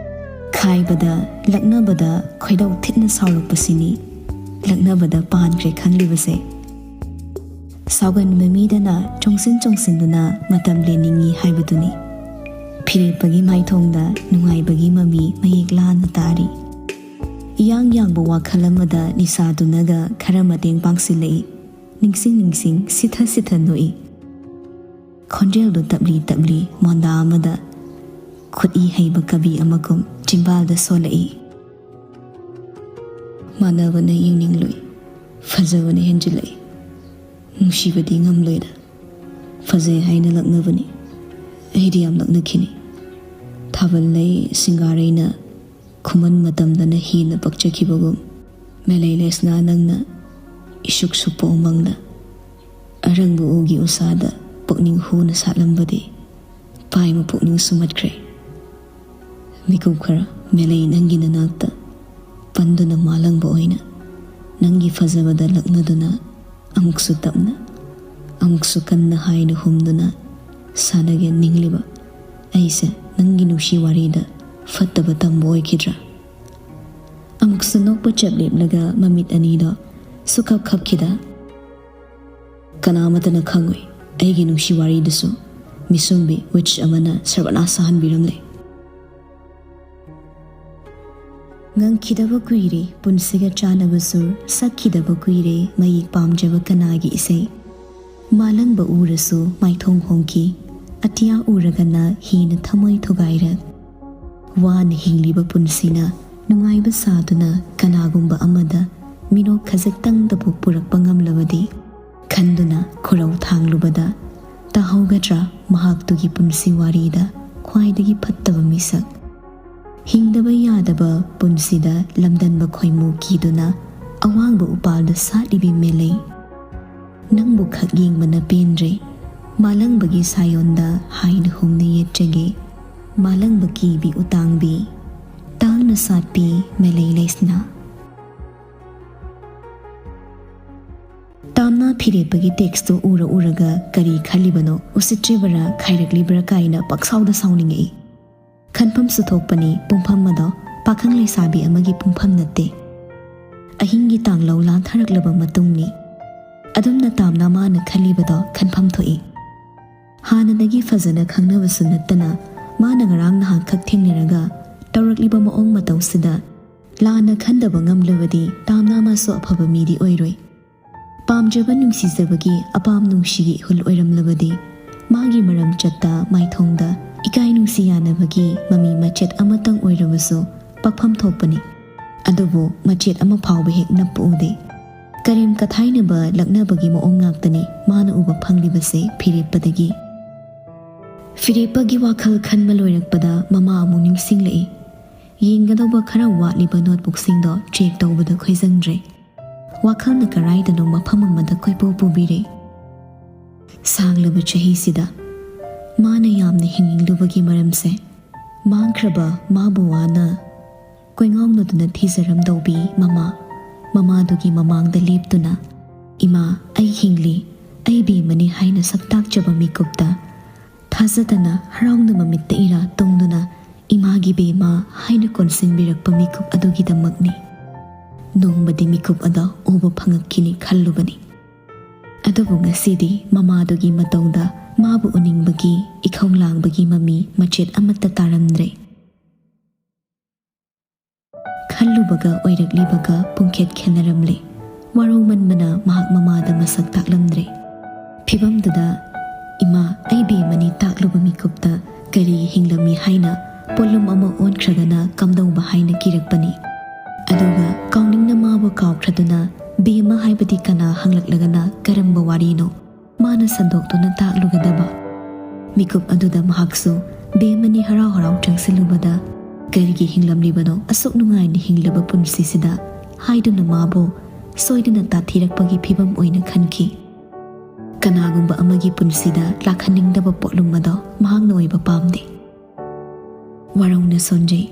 ꯈꯥꯏꯕꯗ, ꯂꯛꯅꯕꯗ ꯈꯣꯏꯗꯧ ꯊꯤꯠꯅ ꯁꯥꯎꯔꯛꯄꯁꯤꯅꯤ ꯂꯛꯅꯕꯗ ꯄꯥꯟꯈ꯭ꯔꯦ ꯈꯪꯂꯤꯕꯁꯦ꯫ ꯁꯥꯎꯒꯟꯕ ꯃꯤꯗꯅ ꯆꯣꯡꯁꯤꯟ ꯆꯣꯡꯁꯤꯟꯗꯨꯅ ꯃꯇꯝ ꯂꯦꯟꯅꯤꯡꯏ ꯍꯥꯏꯕꯗꯨꯅꯤ꯫ ꯐꯤꯔꯦꯞꯄꯒꯤ ꯃꯥꯏꯊꯣꯡꯗ ꯅꯨꯡꯉꯥꯏꯕꯒꯤ ꯃꯃꯤ ꯃꯌꯦꯛ ꯂꯥꯅ ꯇꯥꯔꯤ꯫ ꯏꯌꯥꯡ ꯌꯥꯡꯕ ꯋꯥꯈꯜ ꯑꯃꯗ ꯅꯤꯁꯥꯗꯨꯅꯒ ꯈꯔ ꯃꯇꯦꯡ ꯄꯥꯡꯁꯤꯜꯂꯛꯏ꯫ ꯅꯤꯡꯁꯤꯡ ꯅꯤꯡꯁꯤꯡ ꯁꯤꯊ ꯁꯤꯊ ꯅꯣꯛꯏ꯫ ꯈꯣꯟꯖꯦꯜꯗꯨ ꯇꯞꯂꯤ ꯇꯞꯂꯤ ꯃꯣꯟꯗꯥ ꯑꯃꯗ ꯈꯨꯠꯏ ꯍꯩꯕ ꯀꯕꯤ ꯑꯃꯒꯨꯝ ꯆꯤꯝꯕꯥꯜꯗ ꯁꯣꯜꯂꯛꯏ꯫ "ꯃꯥꯟꯅꯕꯅ ꯌꯦꯡꯅꯤꯡꯂꯨꯏ, ꯐꯖꯕꯅ ꯍꯦꯟꯖꯤꯜꯂꯛꯏ꯫ ꯅꯨꯡꯁꯤꯕꯗꯤ ꯉꯝꯂꯣꯏꯗ, ꯐꯖꯩ ꯍꯥꯏꯅ ꯂꯛꯅꯕꯅꯤ꯫ ꯑꯩꯗꯤ ꯌꯥꯝ ꯂꯛꯅꯈꯤꯅꯤ꯫ ꯊꯥꯕꯜ ꯂꯩ ꯁꯤꯡꯒꯥꯔꯩꯅ ꯈꯨꯃꯟ ꯃꯇꯝꯗꯅ ꯍꯦꯟꯅ ꯄꯛꯆꯈꯤꯕꯒꯨꯝ, ꯃꯦꯂꯩ ꯂꯦꯁꯅꯥ ꯅꯪꯅ ꯏꯁꯨꯛ ꯁꯨꯛꯄ ꯎꯃꯪꯗ ꯑꯔꯪꯕ ꯎꯒꯤ ꯎꯁꯥꯗ ꯄꯨꯛꯅꯤꯡ ꯍꯨꯅ ꯁꯥꯠꯂꯝꯕꯗꯤ ꯄꯥꯏꯃ ꯄꯨꯛꯅꯤꯡ ꯁꯨꯝꯍꯠꯈ꯭ꯔꯦ꯫ ꯃꯤꯀꯨꯞ ꯈꯔ ꯃꯦꯂꯩ ꯅꯪꯒꯤ ꯅꯅꯥꯛꯇ ꯄꯟꯗꯨꯅ ꯃꯥꯂꯪꯕ ꯑꯣꯏꯅ ꯅꯪꯒꯤ ꯐꯖꯕꯗ ꯂꯛꯅꯗꯨꯅ ꯑꯃꯨꯛꯁꯨ ꯇꯞꯅ, ꯑꯃꯨꯛꯁꯨ ꯀꯟꯅ ꯍꯥꯏꯅ ꯍꯨꯝꯗꯨꯅ ꯁꯥꯟꯅꯒꯦ ꯅꯤꯡꯂꯤꯕ ꯑꯩꯁꯦ ꯅꯪꯒꯤ ꯅꯨꯡꯁꯤ ꯋꯥꯔꯤꯗ ꯐꯠꯇꯕ ꯇꯝꯕ ꯑꯣꯏꯈꯤꯗ꯭ꯔꯥ?" ꯑꯃꯨꯛꯁꯨ ꯅꯣꯛꯄ ꯆꯞ ꯂꯦꯞꯂꯒ ꯃꯃꯤꯠ ꯑꯅꯤꯗꯣ ꯁꯨꯛꯈꯞ ꯈꯞꯈꯤꯗ꯫ "ꯀꯅꯥꯃꯠꯇꯅ ꯈꯪꯉꯣꯏ ꯑꯩꯒꯤ ꯅꯨꯡꯁꯤ ꯋꯥꯔꯤꯗꯨꯁꯨ ꯃꯤꯁꯨꯝꯕꯤ ꯋꯤꯠꯆ ꯑꯃꯅ ꯁꯔꯕꯅꯥꯁ ꯁꯥꯍꯟꯕꯤꯔꯝꯂꯦ꯫ ꯉꯪꯈꯤꯗꯕ ꯀꯨꯏꯔꯦ ꯄꯨꯟꯁꯤꯒ ꯆꯥꯟꯅꯕ ꯁꯨꯔ, ꯁꯛꯈꯤꯗꯕ ꯀꯨꯏꯔꯦ ꯃꯌꯦꯛ ꯄꯥꯝꯖꯕ ꯀꯅꯥꯒꯤ ꯏꯁꯩ꯫ ꯃꯥꯂꯪꯕ ꯎꯔꯁꯨ ꯃꯥꯏꯊꯣꯡ ꯍꯣꯡꯈꯤ, ꯑꯇꯤꯌꯥ ꯎꯔꯒꯅ ꯍꯦꯟꯅ ꯊꯃꯣꯏ ꯊꯨꯒꯥꯏꯔꯦ꯫ ꯋꯥꯅ ꯍꯤꯡꯂꯤꯕ ꯄꯨꯟꯁꯤꯅ ꯅꯨꯡꯉꯥꯏꯕ ꯁꯥꯗꯨꯅ ꯀꯅꯥꯒꯨꯝꯕ ꯑꯃꯗ ꯃꯤꯅꯣꯛ ꯈꯖꯤꯛꯇꯪꯗꯕꯨ ꯄꯨꯔꯛꯄ ꯉꯝꯂꯕꯗꯤ ꯈꯟꯗꯨꯅ ꯈꯨꯔꯧ ꯊꯥꯡꯂꯨꯕꯗ ꯇꯥꯍꯧꯒꯗ꯭ꯔꯥ ꯃꯍꯥꯛꯇꯨꯒꯤ ꯄꯨꯟꯁꯤ ꯋꯥꯔꯤꯗ ꯈ꯭ꯋꯥꯏꯗꯒꯤ ꯐꯠꯇꯕ ꯃꯤꯁꯛ? ꯍꯤꯡꯗꯕ ꯌꯥꯗꯕ ꯄꯨꯟꯁꯤꯗ ꯂꯝꯗꯟꯕ ꯈꯣꯏꯃꯨ ꯀꯤꯗꯨꯅ ꯑꯋꯥꯡꯕ ꯎꯄꯥꯜꯗ ꯁꯥꯠꯂꯤꯕꯤ ꯃꯦꯂꯩ꯫ ꯅꯪꯕꯨ ꯈꯛ ꯌꯦꯡꯕꯅ ꯄꯦꯟꯗ꯭ꯔꯦ꯫ ꯃꯥꯂꯪꯕꯒꯤ ꯁꯥꯌꯣꯟꯗ ꯍꯥꯏꯅ ꯍꯨꯝꯅ ꯌꯦꯠꯆꯒꯦ꯫ ꯃꯥꯂꯪꯕ ꯀꯤꯕꯤ ꯎꯇꯥꯡꯕꯤ꯫ ꯇꯥꯡꯅ ꯁꯥꯠꯄꯤ ꯃꯦꯂꯩ ꯂꯩꯁꯅꯥ꯫ ꯇꯥꯝꯅ ꯐꯤꯔꯦꯞꯄꯒꯤ ꯇꯦꯛꯁꯇꯨ ꯎꯔ ꯎꯔꯒ ꯀꯔꯤ ꯈꯜꯂꯤꯕꯅꯣ ꯎꯁꯤꯠꯇ꯭ꯔꯤꯕꯔꯥ ꯈꯥꯏꯔꯛꯂꯤꯕ꯭ꯔꯥ ꯀꯥꯏꯅ ꯄꯪꯁꯥꯎꯗ ꯁꯥꯎꯅꯤꯡꯉꯛꯏ꯫ ꯈꯟꯐꯝꯁꯨ ꯊꯣꯛꯄꯅꯤ, ꯄꯨꯡꯐꯝ ꯑꯗꯣ ꯄꯥꯈꯪ ꯂꯩꯁꯥꯕꯤ ꯑꯃꯒꯤ ꯄꯨꯡꯐꯝ ꯅꯠꯇꯦ꯫ ꯑꯍꯤꯡꯒꯤ ꯇꯥꯡꯂꯧ ꯂꯥꯟꯊꯔꯛꯂꯕ ꯃꯇꯨꯡꯅꯤ꯫ ꯑꯗꯨꯝꯅ ꯇꯥꯝꯅ ꯃꯥꯅ ꯈꯜꯂꯤꯕꯗꯣ ꯈꯟꯐꯝ ꯊꯣꯛꯏ꯫ ꯍꯥꯟꯅꯗꯒꯤ ꯐꯖꯅ ꯈꯪꯅꯕꯁꯨ ꯅꯠꯇꯅ ꯃꯥꯅ ꯉꯔꯥꯡ ꯅꯍꯥꯟꯈꯛ ꯊꯦꯡꯅꯔꯒ ꯇꯧꯔꯛꯂꯤꯕ ꯃꯑꯣꯡ ꯃꯇꯧꯁꯤꯗ ꯂꯥꯟꯅ ꯈꯟꯗꯕ ꯉꯝꯂꯕꯗꯤ ꯇꯥꯝꯅ ꯃꯥꯁꯨ ꯑꯐꯕ ꯃꯤꯗꯤ ꯑꯣꯏꯔꯣꯏ꯫ ꯄꯥꯝꯖꯕ ꯅꯨꯡꯁꯤꯖꯕꯒꯤ ꯑꯄꯥꯝ ꯅꯨꯡꯁꯤꯒꯤ ꯏꯍꯨꯜ ꯑꯣꯏꯔꯝꯂꯕꯗꯤ ꯃꯥꯒꯤ ꯃꯔꯝꯆꯠꯇ ꯃꯥꯏꯊꯣꯡꯗ ꯏꯀꯥꯏ ꯅꯨꯡꯁꯤ ꯌꯥꯅꯕꯒꯤ ꯃꯃꯤ ꯃꯆꯦꯠ ꯑꯃꯇꯪ ꯑꯣꯏꯔꯕꯁꯨ ꯄꯛꯐꯝ ꯊꯣꯛꯄꯅꯤ꯫ ꯑꯗꯨꯕꯨ ꯃꯆꯦꯠ ꯑꯃ ꯐꯥꯎꯕ ꯍꯦꯛ ꯅꯞꯄ ꯎꯗꯦ꯫ ꯀꯔꯦꯝ ꯀꯊꯥꯏꯅꯕ ꯂꯛꯅꯕꯒꯤ ꯃꯑꯣꯡ ꯉꯥꯛꯇꯅꯤ ꯃꯥꯅ ꯎꯕ ꯐꯪꯂꯤꯕꯁꯦ ꯐꯤꯔꯦꯞꯄꯗꯒꯤ꯫ ꯐꯤꯔꯦꯞꯄꯒꯤ ꯋꯥꯈꯜ ꯈꯟꯕ ꯂꯣꯏꯔꯛꯄꯗ ꯃꯃꯥ ꯑꯃꯨꯛ ꯅꯤꯡꯁꯤꯡꯂꯛꯏ꯫ ꯌꯦꯡꯒꯗꯧꯕ ꯈꯔ ꯋꯥꯠꯂꯤꯕ ꯅꯣꯠꯕꯨꯛꯁꯤꯡꯗꯣ ꯆꯦꯛ ꯇꯧꯕꯗ ꯈꯣꯏꯖꯪꯗ꯭ꯔꯦ꯫ ꯋꯥꯈꯜꯅ ꯀꯔꯥꯏꯗꯅꯣ ꯃꯐꯝ ꯑꯃꯗ ꯀꯣꯏꯄꯨ ꯄꯨꯕꯤꯔꯦ꯫ ꯁꯥꯡꯂꯕ ꯆꯍꯤꯁꯤꯗ ꯃꯥꯅ ꯌꯥꯝꯅ ꯍꯤꯡꯅꯤꯡꯂꯨꯕꯒꯤ ꯃꯔꯝꯁꯦ ꯃꯥꯡꯈ꯭ꯔꯕ ꯃꯥꯕꯨ ꯋꯥꯅ ꯀꯣꯏꯉꯥꯎꯅꯗꯨꯅ ꯊꯤꯖꯔꯝꯗꯧꯕꯤ ꯃꯃꯥ, ꯃꯃꯥꯗꯨꯒꯤ ꯃꯃꯥꯡꯗ ꯂꯦꯞꯇꯨꯅ, "ꯏꯃꯥ, ꯑꯩ ꯍꯤꯡꯂꯤ, ꯑꯩ ꯕꯦꯝꯃꯅꯤ" ꯍꯥꯏꯅ ꯁꯛꯇꯥꯛꯆꯕ ꯃꯤꯀꯨꯞꯇ ꯊꯥꯖꯗꯅ ꯍꯔꯥꯎꯅ ꯃꯃꯤꯠꯇ ꯏꯔꯥ ꯇꯣꯡꯗꯨꯅ "ꯏꯃꯥꯒꯤ ꯕꯦꯝꯃ" ꯍꯥꯏꯅ ꯀꯣꯟꯁꯤꯟꯕꯤꯔꯛꯄ ꯃꯤꯀꯨꯞ ꯑꯗꯨꯒꯤꯗꯃꯛꯅꯤ꯫ ꯅꯣꯡꯃꯗꯤ ꯃꯤꯀꯨꯞ ꯑꯗꯣ ꯎꯕ ꯐꯪꯉꯛꯈꯤꯅꯤ ꯈꯜꯂꯨꯕꯅꯤ꯫ ꯑꯗꯨꯕꯨ ꯉꯁꯤꯗꯤ ꯃꯃꯥꯗꯨꯒꯤ ꯃꯇꯧꯗ ꯃꯥꯕꯨ ꯎꯅꯤꯡꯕꯒꯤ ꯏꯈꯧ ꯂꯥꯡꯕꯒꯤ ꯃꯃꯤ ꯃꯆꯦꯠ ꯑꯃꯠꯇ ꯇꯥꯔꯝꯗ꯭ꯔꯦ꯫ ꯈꯜꯂꯨꯕꯒ ꯑꯣꯏꯔꯛꯂꯤꯕꯒ ꯄꯨꯡꯈꯦꯠ ꯈꯦꯠꯅꯔꯝꯂꯦ꯫ ꯋꯥꯔꯧꯃꯟꯕꯅ ꯃꯍꯥꯛ ꯃꯃꯥꯗ ꯃꯁꯛ ꯇꯥꯛꯂꯝꯗ꯭ꯔꯦ꯫ ꯐꯤꯚꯝꯗꯨꯗ "ꯏꯃꯥ, ꯑꯩ ꯕꯦꯝꯃꯅꯤ" ꯇꯥꯛꯂꯨꯕ ꯃꯤꯀꯨꯞꯇ ꯀꯔꯤ ꯍꯤꯡꯂꯝꯃꯤ ꯍꯥꯏꯅ ꯄꯣꯠꯂꯨꯝ ꯑꯃ ꯑꯣꯟꯈ꯭ꯔꯒꯅ ꯀꯝꯗꯧꯕ ꯍꯥꯏꯅ ꯀꯤꯔꯛꯄꯅꯤ꯫ ꯑꯗꯨꯒ ꯀꯥꯎꯅꯤꯡꯅ ꯃꯥꯕꯨ ꯀꯥꯎꯈ꯭ꯔꯗꯨꯅ "ꯕꯦꯝꯃ ꯍꯥꯏꯕꯗꯤ ꯀꯅꯥ?" ꯍꯪꯂꯛꯂꯒꯅ ꯀꯔꯝꯕ ꯋꯥꯔꯤꯅꯣ? ꯃꯥꯅ ꯁꯟꯗꯣꯛꯇꯨꯅ ꯇꯥꯛꯂꯨꯒꯗꯕ꯫ ꯃꯤꯀꯨꯞ ꯑꯗꯨꯗ ꯃꯍꯥꯛꯁꯨ ꯕꯦꯝꯃꯅꯤ ꯍꯔꯥꯎ ꯍꯔꯥꯎ ꯆꯪꯁꯤꯜꯂꯨꯕꯗ, ꯀꯔꯤꯒꯤ ꯍꯤꯡꯂꯝꯂꯤꯕꯅꯣ ꯑꯁꯨꯛ ꯅꯨꯡꯉꯥꯏꯅ ꯍꯤꯡꯂꯕ ꯄꯨꯟꯁꯤꯁꯤꯗ ꯍꯥꯏꯗꯨꯅ ꯃꯥꯕꯨ ꯁꯣꯏꯗꯅ ꯇꯥꯊꯤꯔꯛꯄꯒꯤ ꯐꯤꯕꯝ ꯑꯣꯏꯅ ꯈꯟꯈꯤ꯫ ꯀꯅꯥꯒꯨꯝꯕ ꯑꯃꯒꯤ ꯄꯨꯟꯁꯤꯗ ꯂꯥꯛꯍꯟꯅꯤꯡꯗꯕ ꯄꯣꯠꯂꯨꯝ ꯑꯗꯣ ꯃꯍꯥꯛꯅ ꯑꯣꯏꯕ ꯄꯥꯝꯗꯦ꯫ ꯋꯥꯔꯧꯅ ꯁꯣꯟꯖꯩ꯫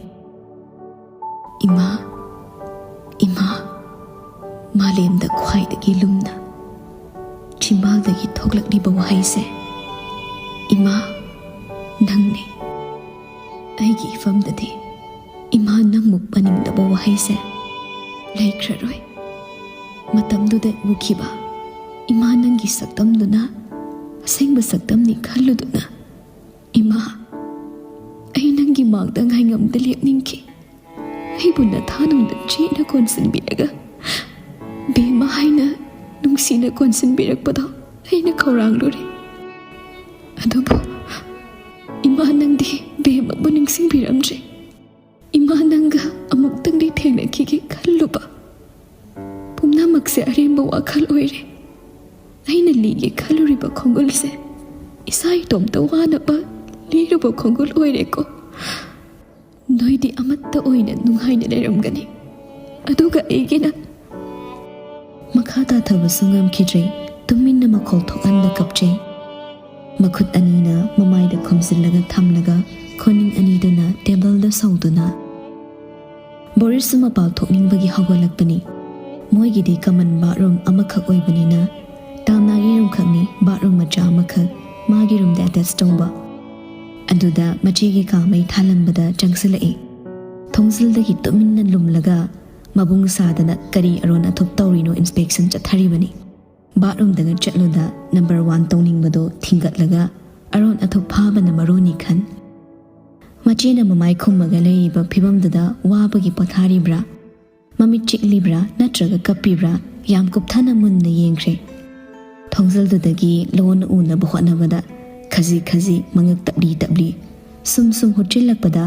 "ꯏꯃꯥ, ꯏꯃꯥ", ꯃꯥꯂꯦꯝꯗ ꯈ꯭ꯋꯥꯏꯗꯒꯤ ꯂꯨꯝꯅ ꯆꯤꯝꯕꯥꯜꯗꯒꯤ ꯊꯣꯛꯂꯛꯂꯤꯕ ꯋꯥꯍꯩꯁꯦ, "ꯏꯃꯥ, ꯅꯪꯅꯤ"꯫ ꯑꯩꯒꯤ ꯏꯐꯝꯗꯗꯤ ꯏꯃꯥ ꯅꯪꯃꯨꯛ ꯄꯟꯅꯤꯡꯗꯕ ꯋꯥꯍꯩꯁꯦ ꯂꯩꯈ꯭ꯔꯔꯣꯏ꯫ ꯃꯇꯝꯗꯨꯗ ꯎꯈꯤꯕ ꯏꯃꯥ ꯅꯪꯒꯤ ꯁꯛꯇꯝꯗꯨꯅ ꯑꯁꯦꯡꯕ ꯁꯛꯇꯝꯅꯤ ꯈꯜꯂꯨꯗꯨꯅ, "ꯏꯃꯥ, ꯑꯩ ꯅꯪꯒꯤ ꯃꯥꯡꯗ ꯉꯥꯏꯉꯝꯗ ꯂꯦꯞꯅꯤꯡꯈꯤ꯫ ꯑꯩꯕꯨ ꯅꯊꯥꯅꯨꯡꯗ ꯆꯦꯠꯅ ꯀꯣꯟꯁꯤꯟꯕꯤꯔꯒ ꯕꯦꯝꯃ ꯍꯥꯏꯅ ꯅꯨꯡꯁꯤꯅ ꯀꯣꯟꯁꯤꯟꯕꯤꯔꯛꯄꯗꯣ ꯑꯩꯅ ꯈꯧꯔꯥꯡꯂꯨꯔꯦ꯫ ꯑꯗꯨꯕꯨ ꯏꯃꯥ ꯅꯪꯗꯤ ꯕꯦꯝꯃꯕꯨ ꯅꯤꯡꯁꯤꯡꯕꯤꯔꯝꯗ꯭ꯔꯦ꯫ ꯏꯃꯥ ꯅꯪꯒ ꯑꯃꯨꯛꯇꯪꯗꯤ ꯊꯦꯡꯅꯈꯤꯒꯦ ꯈꯜꯂꯨꯕ ꯄꯨꯝꯅꯃꯛꯁꯦ ꯑꯔꯦꯝꯕ ꯋꯥꯈꯜ ꯑꯣꯏꯔꯦ꯫ ꯑꯩꯅ ꯂꯤꯒꯦ ꯈꯜꯂꯨꯔꯤꯕ ꯈꯣꯡꯒꯨꯜꯁꯦ ꯏꯁꯥ ꯏꯇꯣꯝꯇ ꯋꯥꯅꯕ ꯂꯤꯔꯨꯕ ꯈꯣꯡꯒꯨꯜ ꯑꯣꯏꯔꯦꯀꯣ꯫ ꯅꯣꯏꯗꯤ ꯑꯃꯠꯇ ꯑꯣꯏꯅ ꯅꯨꯡꯉꯥꯏꯅ ꯂꯩꯔꯝꯒꯅꯤ, ꯑꯗꯨꯒ ꯑꯩꯒꯤꯅ"꯫ ꯃꯈꯥ ꯇꯥꯊꯕꯁꯨ ꯉꯝꯈꯤꯗ꯭ꯔꯦ꯫ ꯇꯨꯃꯤꯟꯅ ꯃꯈꯣꯜ ꯊꯣꯛꯍꯟꯗ ꯀꯞꯆꯩ꯫ ꯃꯈꯨꯠ ꯑꯅꯤꯅ ꯃꯃꯥꯏꯗ ꯈꯨꯝꯖꯤꯜꯂꯒ ꯊꯝꯂꯒ, ꯈꯨꯅꯤꯡ ꯑꯅꯤꯗꯨꯅ ꯇꯦꯕꯜꯗ ꯁꯧꯗꯨꯅ꯫ ꯕꯣꯔꯤꯁꯁꯨ ꯃꯄꯥꯜ ꯊꯣꯛꯅꯤꯡꯕꯒꯤ ꯍꯧꯒꯠꯂꯛꯄꯅꯤ꯫ ꯃꯣꯏꯒꯤꯗꯤ ꯀꯃꯟ ꯕꯥꯠꯔꯨꯝ ꯑꯃꯈꯛ ꯑꯣꯏꯕꯅꯤꯅ, ꯇꯥꯝꯅꯥꯒꯤ ꯔꯨꯝ ꯈꯛꯅꯤ ꯕꯥꯠꯔꯨꯝ ꯃꯆꯥ ꯑꯃꯈꯛ ꯃꯥꯒꯤ ꯔꯨꯝꯗ ꯑꯦꯇꯦꯆ ꯇꯧꯕ꯫ ꯑꯗꯨꯗ ꯃꯆꯦꯒꯤ ꯀꯥ ꯃꯩ ꯊꯥꯜꯂꯝꯕꯗ ꯆꯪꯁꯤꯜꯂꯛꯏ꯫ ꯊꯣꯡꯖꯤꯜꯗꯒꯤ ꯇꯨꯃꯤꯟꯅ ꯂꯨꯝꯂꯒ ꯃꯕꯨꯡ ꯁꯥꯗꯅ ꯀꯔꯤ ꯑꯔꯣꯟ ꯑꯊꯨꯞ ꯇꯧꯔꯤꯅꯣ ꯏꯟꯁꯄꯦꯛꯁꯟ ꯆꯠꯊꯔꯤꯕꯅꯤ꯫ ꯕꯥꯠꯔꯨꯝꯗꯒ ꯆꯠꯂꯨꯗ ꯅꯝꯕꯔ ꯋꯥꯟ ꯇꯧꯅꯤꯡꯕꯗꯣ ꯊꯤꯡꯒꯠꯂꯒ ꯑꯔꯣꯟ ꯑꯊꯨꯞ ꯐꯥꯕꯅ ꯃꯔꯨꯅꯤ ꯈꯟ꯫ ꯃꯆꯦꯅ ꯃꯃꯥꯏ ꯈꯨꯝꯃꯒ ꯂꯩꯔꯤꯕ ꯐꯤꯕꯝꯗꯨꯗ ꯋꯥꯕꯒꯤ ꯄꯣꯊꯥꯔꯤꯕ꯭ꯔꯥ, ꯃꯃꯤꯠ ꯆꯤꯛꯂꯤꯕ꯭ꯔꯥ ꯅꯠꯇ꯭ꯔꯒ ꯀꯞꯄꯤꯕ꯭ꯔꯥ ꯌꯥꯝ ꯀꯨꯞꯊꯅ ꯃꯨꯟꯅ ꯌꯦꯡꯈ꯭ꯔꯦ꯫ ꯊꯣꯡꯖꯤꯜꯗꯨꯗꯒꯤ ꯂꯣꯟ ꯎꯅꯕ ꯍꯣꯠꯅꯕꯗ ꯈꯖꯤꯛ ꯈꯖꯤꯛ ꯃꯉꯛ ꯇꯞꯂꯤ ꯇꯞꯂꯤ ꯁꯨꯝ ꯁꯨꯝ ꯍꯨꯠꯆꯤꯜꯂꯛꯄꯗ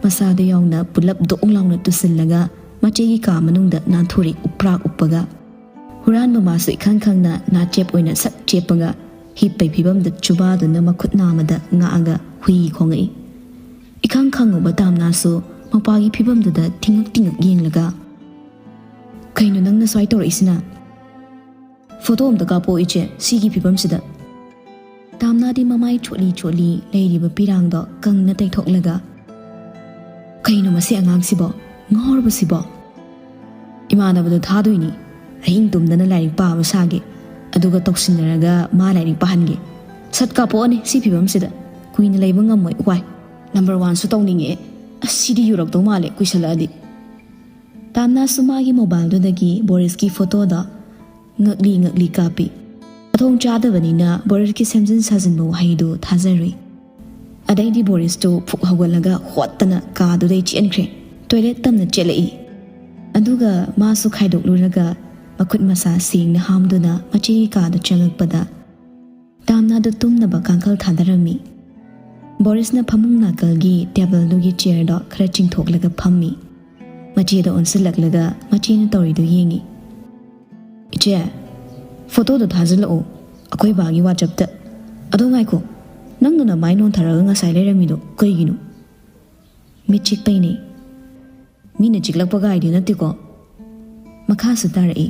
ꯃꯁꯥꯗ ꯌꯥꯎꯅ ꯄꯨꯂꯞ ꯗꯣꯛ ꯂꯥꯎꯅ ꯇꯨꯁꯤꯜꯂꯒ ꯃꯆꯦꯒꯤ ꯀꯥ ꯃꯅꯨꯡꯗ ꯅꯥꯟꯊꯣꯔꯛꯏ ꯎꯄ꯭ꯔꯥꯛ ꯎꯞꯄꯒ꯫ ꯍꯨꯔꯥꯟꯕ ꯃꯥꯁꯨ ꯏꯈꯪ ꯈꯪꯅ ꯅꯥꯆꯦꯞ ꯑꯣꯏꯅ ꯁꯠ ꯆꯦꯞꯄꯒ ꯍꯤꯞꯄꯩ ꯐꯤꯕꯝꯗ ꯆꯨꯕꯥꯗꯨꯅ ꯃꯈꯨꯠ ꯅꯥꯝꯃꯗ ꯉꯥꯛꯑꯒ ꯍꯨꯏ ꯈꯣꯡꯉꯛꯏ꯫ ꯏꯈꯪ ꯈꯪꯉꯨꯕ ꯇꯥꯝꯅꯥꯁꯨ ꯃꯄꯥꯒꯤ ꯐꯤꯕꯝꯗꯨꯗ ꯇꯤꯡꯉꯛ ꯇꯤꯡꯉꯛ ꯌꯦꯡꯂꯒ, "ꯀꯩꯅꯣ ꯅꯪꯅ ꯁ꯭ꯋꯥꯏ ꯇꯧꯔꯛꯏꯁꯤꯅ? ꯐꯣꯇꯣ ꯑꯝꯇ ꯀꯥꯞꯄꯣ ꯏꯆꯦ, ꯁꯤꯒꯤ ꯐꯤꯕꯝꯁꯤꯗ꯫" ꯇꯥꯝꯅꯥꯗꯤ ꯃꯃꯥꯏ ꯆꯣꯠꯂꯤ ꯆꯣꯠꯂꯤ ꯂꯩꯔꯤꯕ ꯄꯤꯔꯥꯡꯗꯣ ꯀꯪꯅ ꯇꯩꯊꯣꯛꯂꯒ, "ꯀꯩꯅꯣ ꯃꯁꯤ ꯑꯉꯥꯡꯁꯤꯕꯣ? ꯉꯥꯎꯔꯕꯁꯤꯕꯣ? ꯏꯃꯥꯟꯅꯕꯗꯣ ꯊꯥꯗꯣꯏꯅꯤ, ꯑꯍꯤꯡ ꯇꯨꯝꯗꯅ ꯂꯥꯏꯔꯤꯛ ꯄꯥꯕ ꯁꯥꯒꯦ, ꯑꯗꯨꯒ ꯇꯧꯁꯤꯟꯅꯔꯒ ꯃꯥ ꯂꯥꯏꯔꯤꯛ ꯄꯥꯍꯟꯒꯦ꯫ ꯁꯠ ꯀꯥꯞꯄꯛꯑꯣꯅꯦ ꯁꯤ ꯐꯤꯕꯝꯁꯤꯗ, ꯀꯨꯏꯅ ꯂꯩꯕ ꯉꯝꯃꯣꯏ, ꯋꯥꯏ꯫ ꯅꯝꯕꯔ ꯋꯥꯟꯁꯨ ꯇꯧꯅꯤꯡꯉꯛꯑꯦ꯫ ꯑꯁ, ꯁꯤꯗꯤ ꯌꯨꯔꯛꯇꯧ ꯃꯥꯜꯂꯦ ꯀꯨꯏꯁꯜꯂꯛꯑꯗꯤ꯫" ꯇꯥꯝꯅꯥꯁꯨ ꯃꯥꯒꯤ ꯃꯣꯕꯥꯏꯜꯗꯨꯗꯒꯤ ꯕꯣꯔꯤꯁꯀꯤ ꯐꯣꯇꯣꯗꯣ ꯉꯛꯂꯤ ꯉꯛꯂꯤ ꯀꯥꯞꯄꯤ꯫ ꯃꯊꯣꯡ ꯆꯥꯗꯕꯅꯤꯅ ꯕꯣꯔꯤꯁꯀꯤ ꯁꯦꯝꯖꯤꯟ ꯁꯥꯖꯤꯟꯕ ꯋꯥꯍꯩꯗꯨ ꯊꯥꯖꯔꯨꯏ꯫ ꯑꯗꯩꯗꯤ ꯕꯣꯔꯤꯁꯇꯨ ꯐꯨꯛ ꯍꯧꯒꯠꯂꯒ ꯍꯣꯠꯇꯅ ꯀꯥꯗꯨꯗꯩ ꯆꯦꯟꯈ꯭ꯔꯦ꯫ ꯇꯣꯏꯂꯦꯠ ꯇꯝꯅ ꯆꯦꯜꯂꯛꯏ꯫ ꯑꯗꯨꯒ ꯃꯥꯁꯨ ꯈꯥꯏꯗꯣꯛꯂꯨꯔꯒ ꯃꯈꯨꯠ ꯃꯁꯥ ꯁꯦꯡꯅ ꯍꯥꯝꯗꯨꯅ ꯃꯆꯦꯒꯤ ꯀꯥꯗ ꯆꯪꯉꯛꯄꯗ ꯇꯥꯝꯅꯥꯗꯨ ꯇꯨꯝꯅꯕ ꯀꯥꯡꯈꯜ ꯊꯥꯗꯔꯝꯃꯤ꯫ ꯕꯣꯔꯤꯁꯅ ꯐꯃꯨꯡ ꯅꯥꯀꯜꯒꯤ ꯇꯦꯕꯜꯗꯨꯒꯤ ꯆꯤꯌꯔꯗꯣ ꯈꯔ ꯆꯤꯡꯊꯣꯛꯂꯒ ꯐꯝꯃꯤ꯫ ꯃꯆꯦꯗ ꯑꯣꯟꯁꯤꯜꯂꯛꯂꯒ ꯃꯆꯦꯅ ꯇꯧꯔꯤꯗꯨ ꯌꯦꯡꯉꯤ꯫ "ꯏꯆꯦ, ꯐꯣꯇꯣꯗꯣ ꯊꯥꯖꯤꯜꯂꯛꯑꯣ ꯑꯩꯈꯣꯏ ꯕꯥꯒꯤ ꯋꯥꯆꯞꯇ꯫ ꯑꯗꯣ ꯉꯥꯏꯈꯣ, ꯅꯪꯅ ꯅꯃꯥꯏ ꯅꯣꯟꯊꯔꯒ ꯉꯁꯥꯏ ꯂꯩꯔꯝꯃꯤꯗꯣ ꯀꯩꯒꯤꯅꯣ? ꯃꯤꯠ ꯆꯤꯛꯄꯩꯅꯦ꯫ ꯃꯤꯅ ꯆꯤꯛꯂꯛꯄ ꯒꯥꯏꯗꯤ ꯅꯠꯇꯦꯀꯣ?" ꯃꯈꯥꯁꯨ ꯇꯥꯔꯛꯏ꯫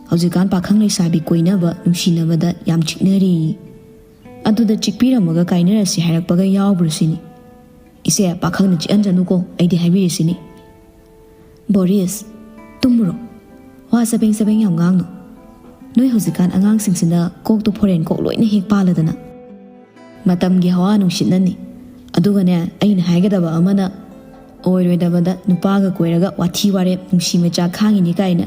"ꯍꯧꯖꯤꯛꯀꯥꯟ ꯄꯥꯈꯪ ꯂꯩꯁꯥꯕꯤ ꯀꯣꯏꯅꯕ, ꯅꯨꯡꯁꯤꯅꯕꯗ ꯌꯥꯝ ꯆꯤꯛꯅꯔꯤꯌꯦ꯫ ꯑꯗꯨꯗ ꯆꯤꯛꯄꯤꯔꯝꯃꯒ ꯀꯥꯏꯅꯔꯁꯤ ꯍꯥꯏꯔꯛꯄꯒ ꯌꯥꯎꯕ꯭ꯔꯥ ꯁꯤꯅꯤ꯫ ꯏꯆꯦ, ꯄꯥꯈꯪꯅ ꯆꯤꯛꯍꯟꯖꯅꯨꯀꯣ, ꯑꯩꯗꯤ ꯍꯥꯏꯕꯤꯔꯤꯁꯤꯅꯤ꯫" "ꯕꯣꯔꯤꯁ, ꯇꯨꯝꯃꯨꯔꯣ꯫ ꯋꯥ ꯆꯕꯦꯡ ꯆꯕꯦꯡ ꯌꯥꯝ ꯉꯥꯡꯅꯨ꯫ ꯅꯣꯏ ꯍꯧꯖꯤꯛꯀꯥꯟ ꯑꯉꯥꯡꯁꯤꯡꯁꯤꯅ ꯀꯣꯛꯇꯨ ꯐꯣꯔꯦꯟ ꯀꯣꯛ ꯂꯣꯏꯅ ꯍꯦꯛ ꯄꯥꯜꯂꯗꯅ꯫ ꯃꯇꯝꯒꯤ ꯍꯋꯥ ꯅꯨꯡꯁꯤꯠꯅꯅꯤ꯫ ꯑꯗꯨꯒꯅꯦ, ꯑꯩꯅ ꯍꯥꯏꯒꯗꯕ ꯑꯃꯅ, ꯑꯣꯏꯔꯣꯏꯗꯕꯗ ꯅꯨꯄꯥꯒ ꯀꯣꯏꯔꯒ ꯋꯥꯊꯤ ꯋꯥꯔꯦꯞ, ꯅꯨꯡꯁꯤ ꯃꯩꯆꯥꯛ ꯈꯥꯡꯉꯤꯅꯤ ꯀꯥꯏꯅ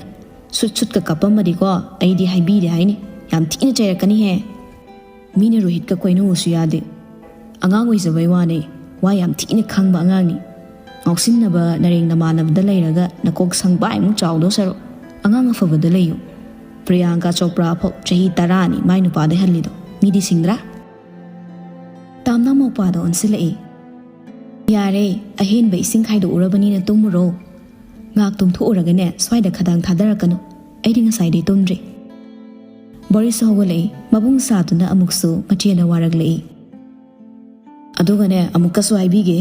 ꯁꯨꯠ ꯁꯨꯠꯀ ꯀꯥꯞꯄꯝꯃꯗꯤꯀꯣ, ꯑꯩꯗꯤ ꯍꯥꯏꯕꯤꯔꯦ ꯍꯥꯏꯅꯤ, ꯌꯥꯝ ꯊꯤꯅ ꯆꯩꯔꯛꯀꯅꯤꯍꯦ꯫ ꯃꯤꯅ ꯔꯣꯍꯤꯠꯀ ꯀꯣꯏꯅꯧꯁꯨ ꯌꯥꯗꯦ꯫ ꯑꯉꯥꯡ ꯑꯣꯏꯖꯕꯩ ꯋꯥꯅꯦ, ꯋꯥ ꯌꯥꯝ ꯊꯤꯅ ꯈꯪꯕ ꯑꯉꯥꯡꯅꯤ꯫ ꯉꯥꯎꯁꯤꯟꯅꯕ ꯅꯔꯦꯡ ꯅꯃꯥꯟꯅꯕꯗ ꯂꯩꯔꯒ ꯅꯀꯣꯛ ꯁꯪꯕꯥꯏꯃꯨꯛ ꯆꯥꯎꯗꯧ ꯁꯔꯨꯛ ꯑꯉꯥꯡ ꯑꯐꯕꯗ ꯂꯩꯌꯨ꯫ ꯄ꯭ꯔꯤꯌꯥꯡꯀꯥ ꯆꯣꯄ꯭ꯔꯥ ꯐꯥꯎ ꯆꯍꯤ ꯇꯔꯥꯅꯤ ꯃꯥꯏ ꯅꯨꯄꯥꯗꯩ ꯍꯜꯂꯤꯗꯣ, ꯃꯤꯗꯤ ꯁꯤꯡꯗ꯭ꯔꯥ?" ꯇꯥꯝꯅ ꯃꯧꯄꯥꯗ ꯑꯣꯟꯁꯤꯜꯂꯛꯏ꯫ "ꯌꯥꯔꯦ, ꯑꯍꯦꯟꯕ ꯏꯁꯤꯡ ꯈꯥꯏꯗꯣꯛꯎꯔꯕꯅꯤꯅ ꯇꯨꯝꯃꯨꯔꯣ꯫ ꯉꯥꯛ ꯇꯨꯝꯊꯣꯛꯎꯔꯒꯅꯦ, ꯁ꯭ꯋꯥꯏꯗ ꯈꯗꯥꯡ ꯊꯥꯗꯔꯛꯀꯅꯨ꯫ ꯑꯩꯗꯤ ꯉꯁꯥꯏꯗꯩ ꯇꯨꯝꯗ꯭ꯔꯤ꯫" ꯕꯣꯔꯤꯁꯁꯨ ꯍꯧꯒꯠꯂꯛꯏ꯫ ꯃꯕꯨꯡ ꯁꯥꯗꯨꯅ ꯑꯃꯨꯛꯁꯨ ꯃꯆꯦꯅ ꯋꯥꯔꯛꯂꯛꯏ꯫ "ꯑꯗꯨꯒꯅꯦ, ꯑꯃꯨꯛꯀꯁꯨ ꯍꯥꯏꯕꯤꯒꯦ,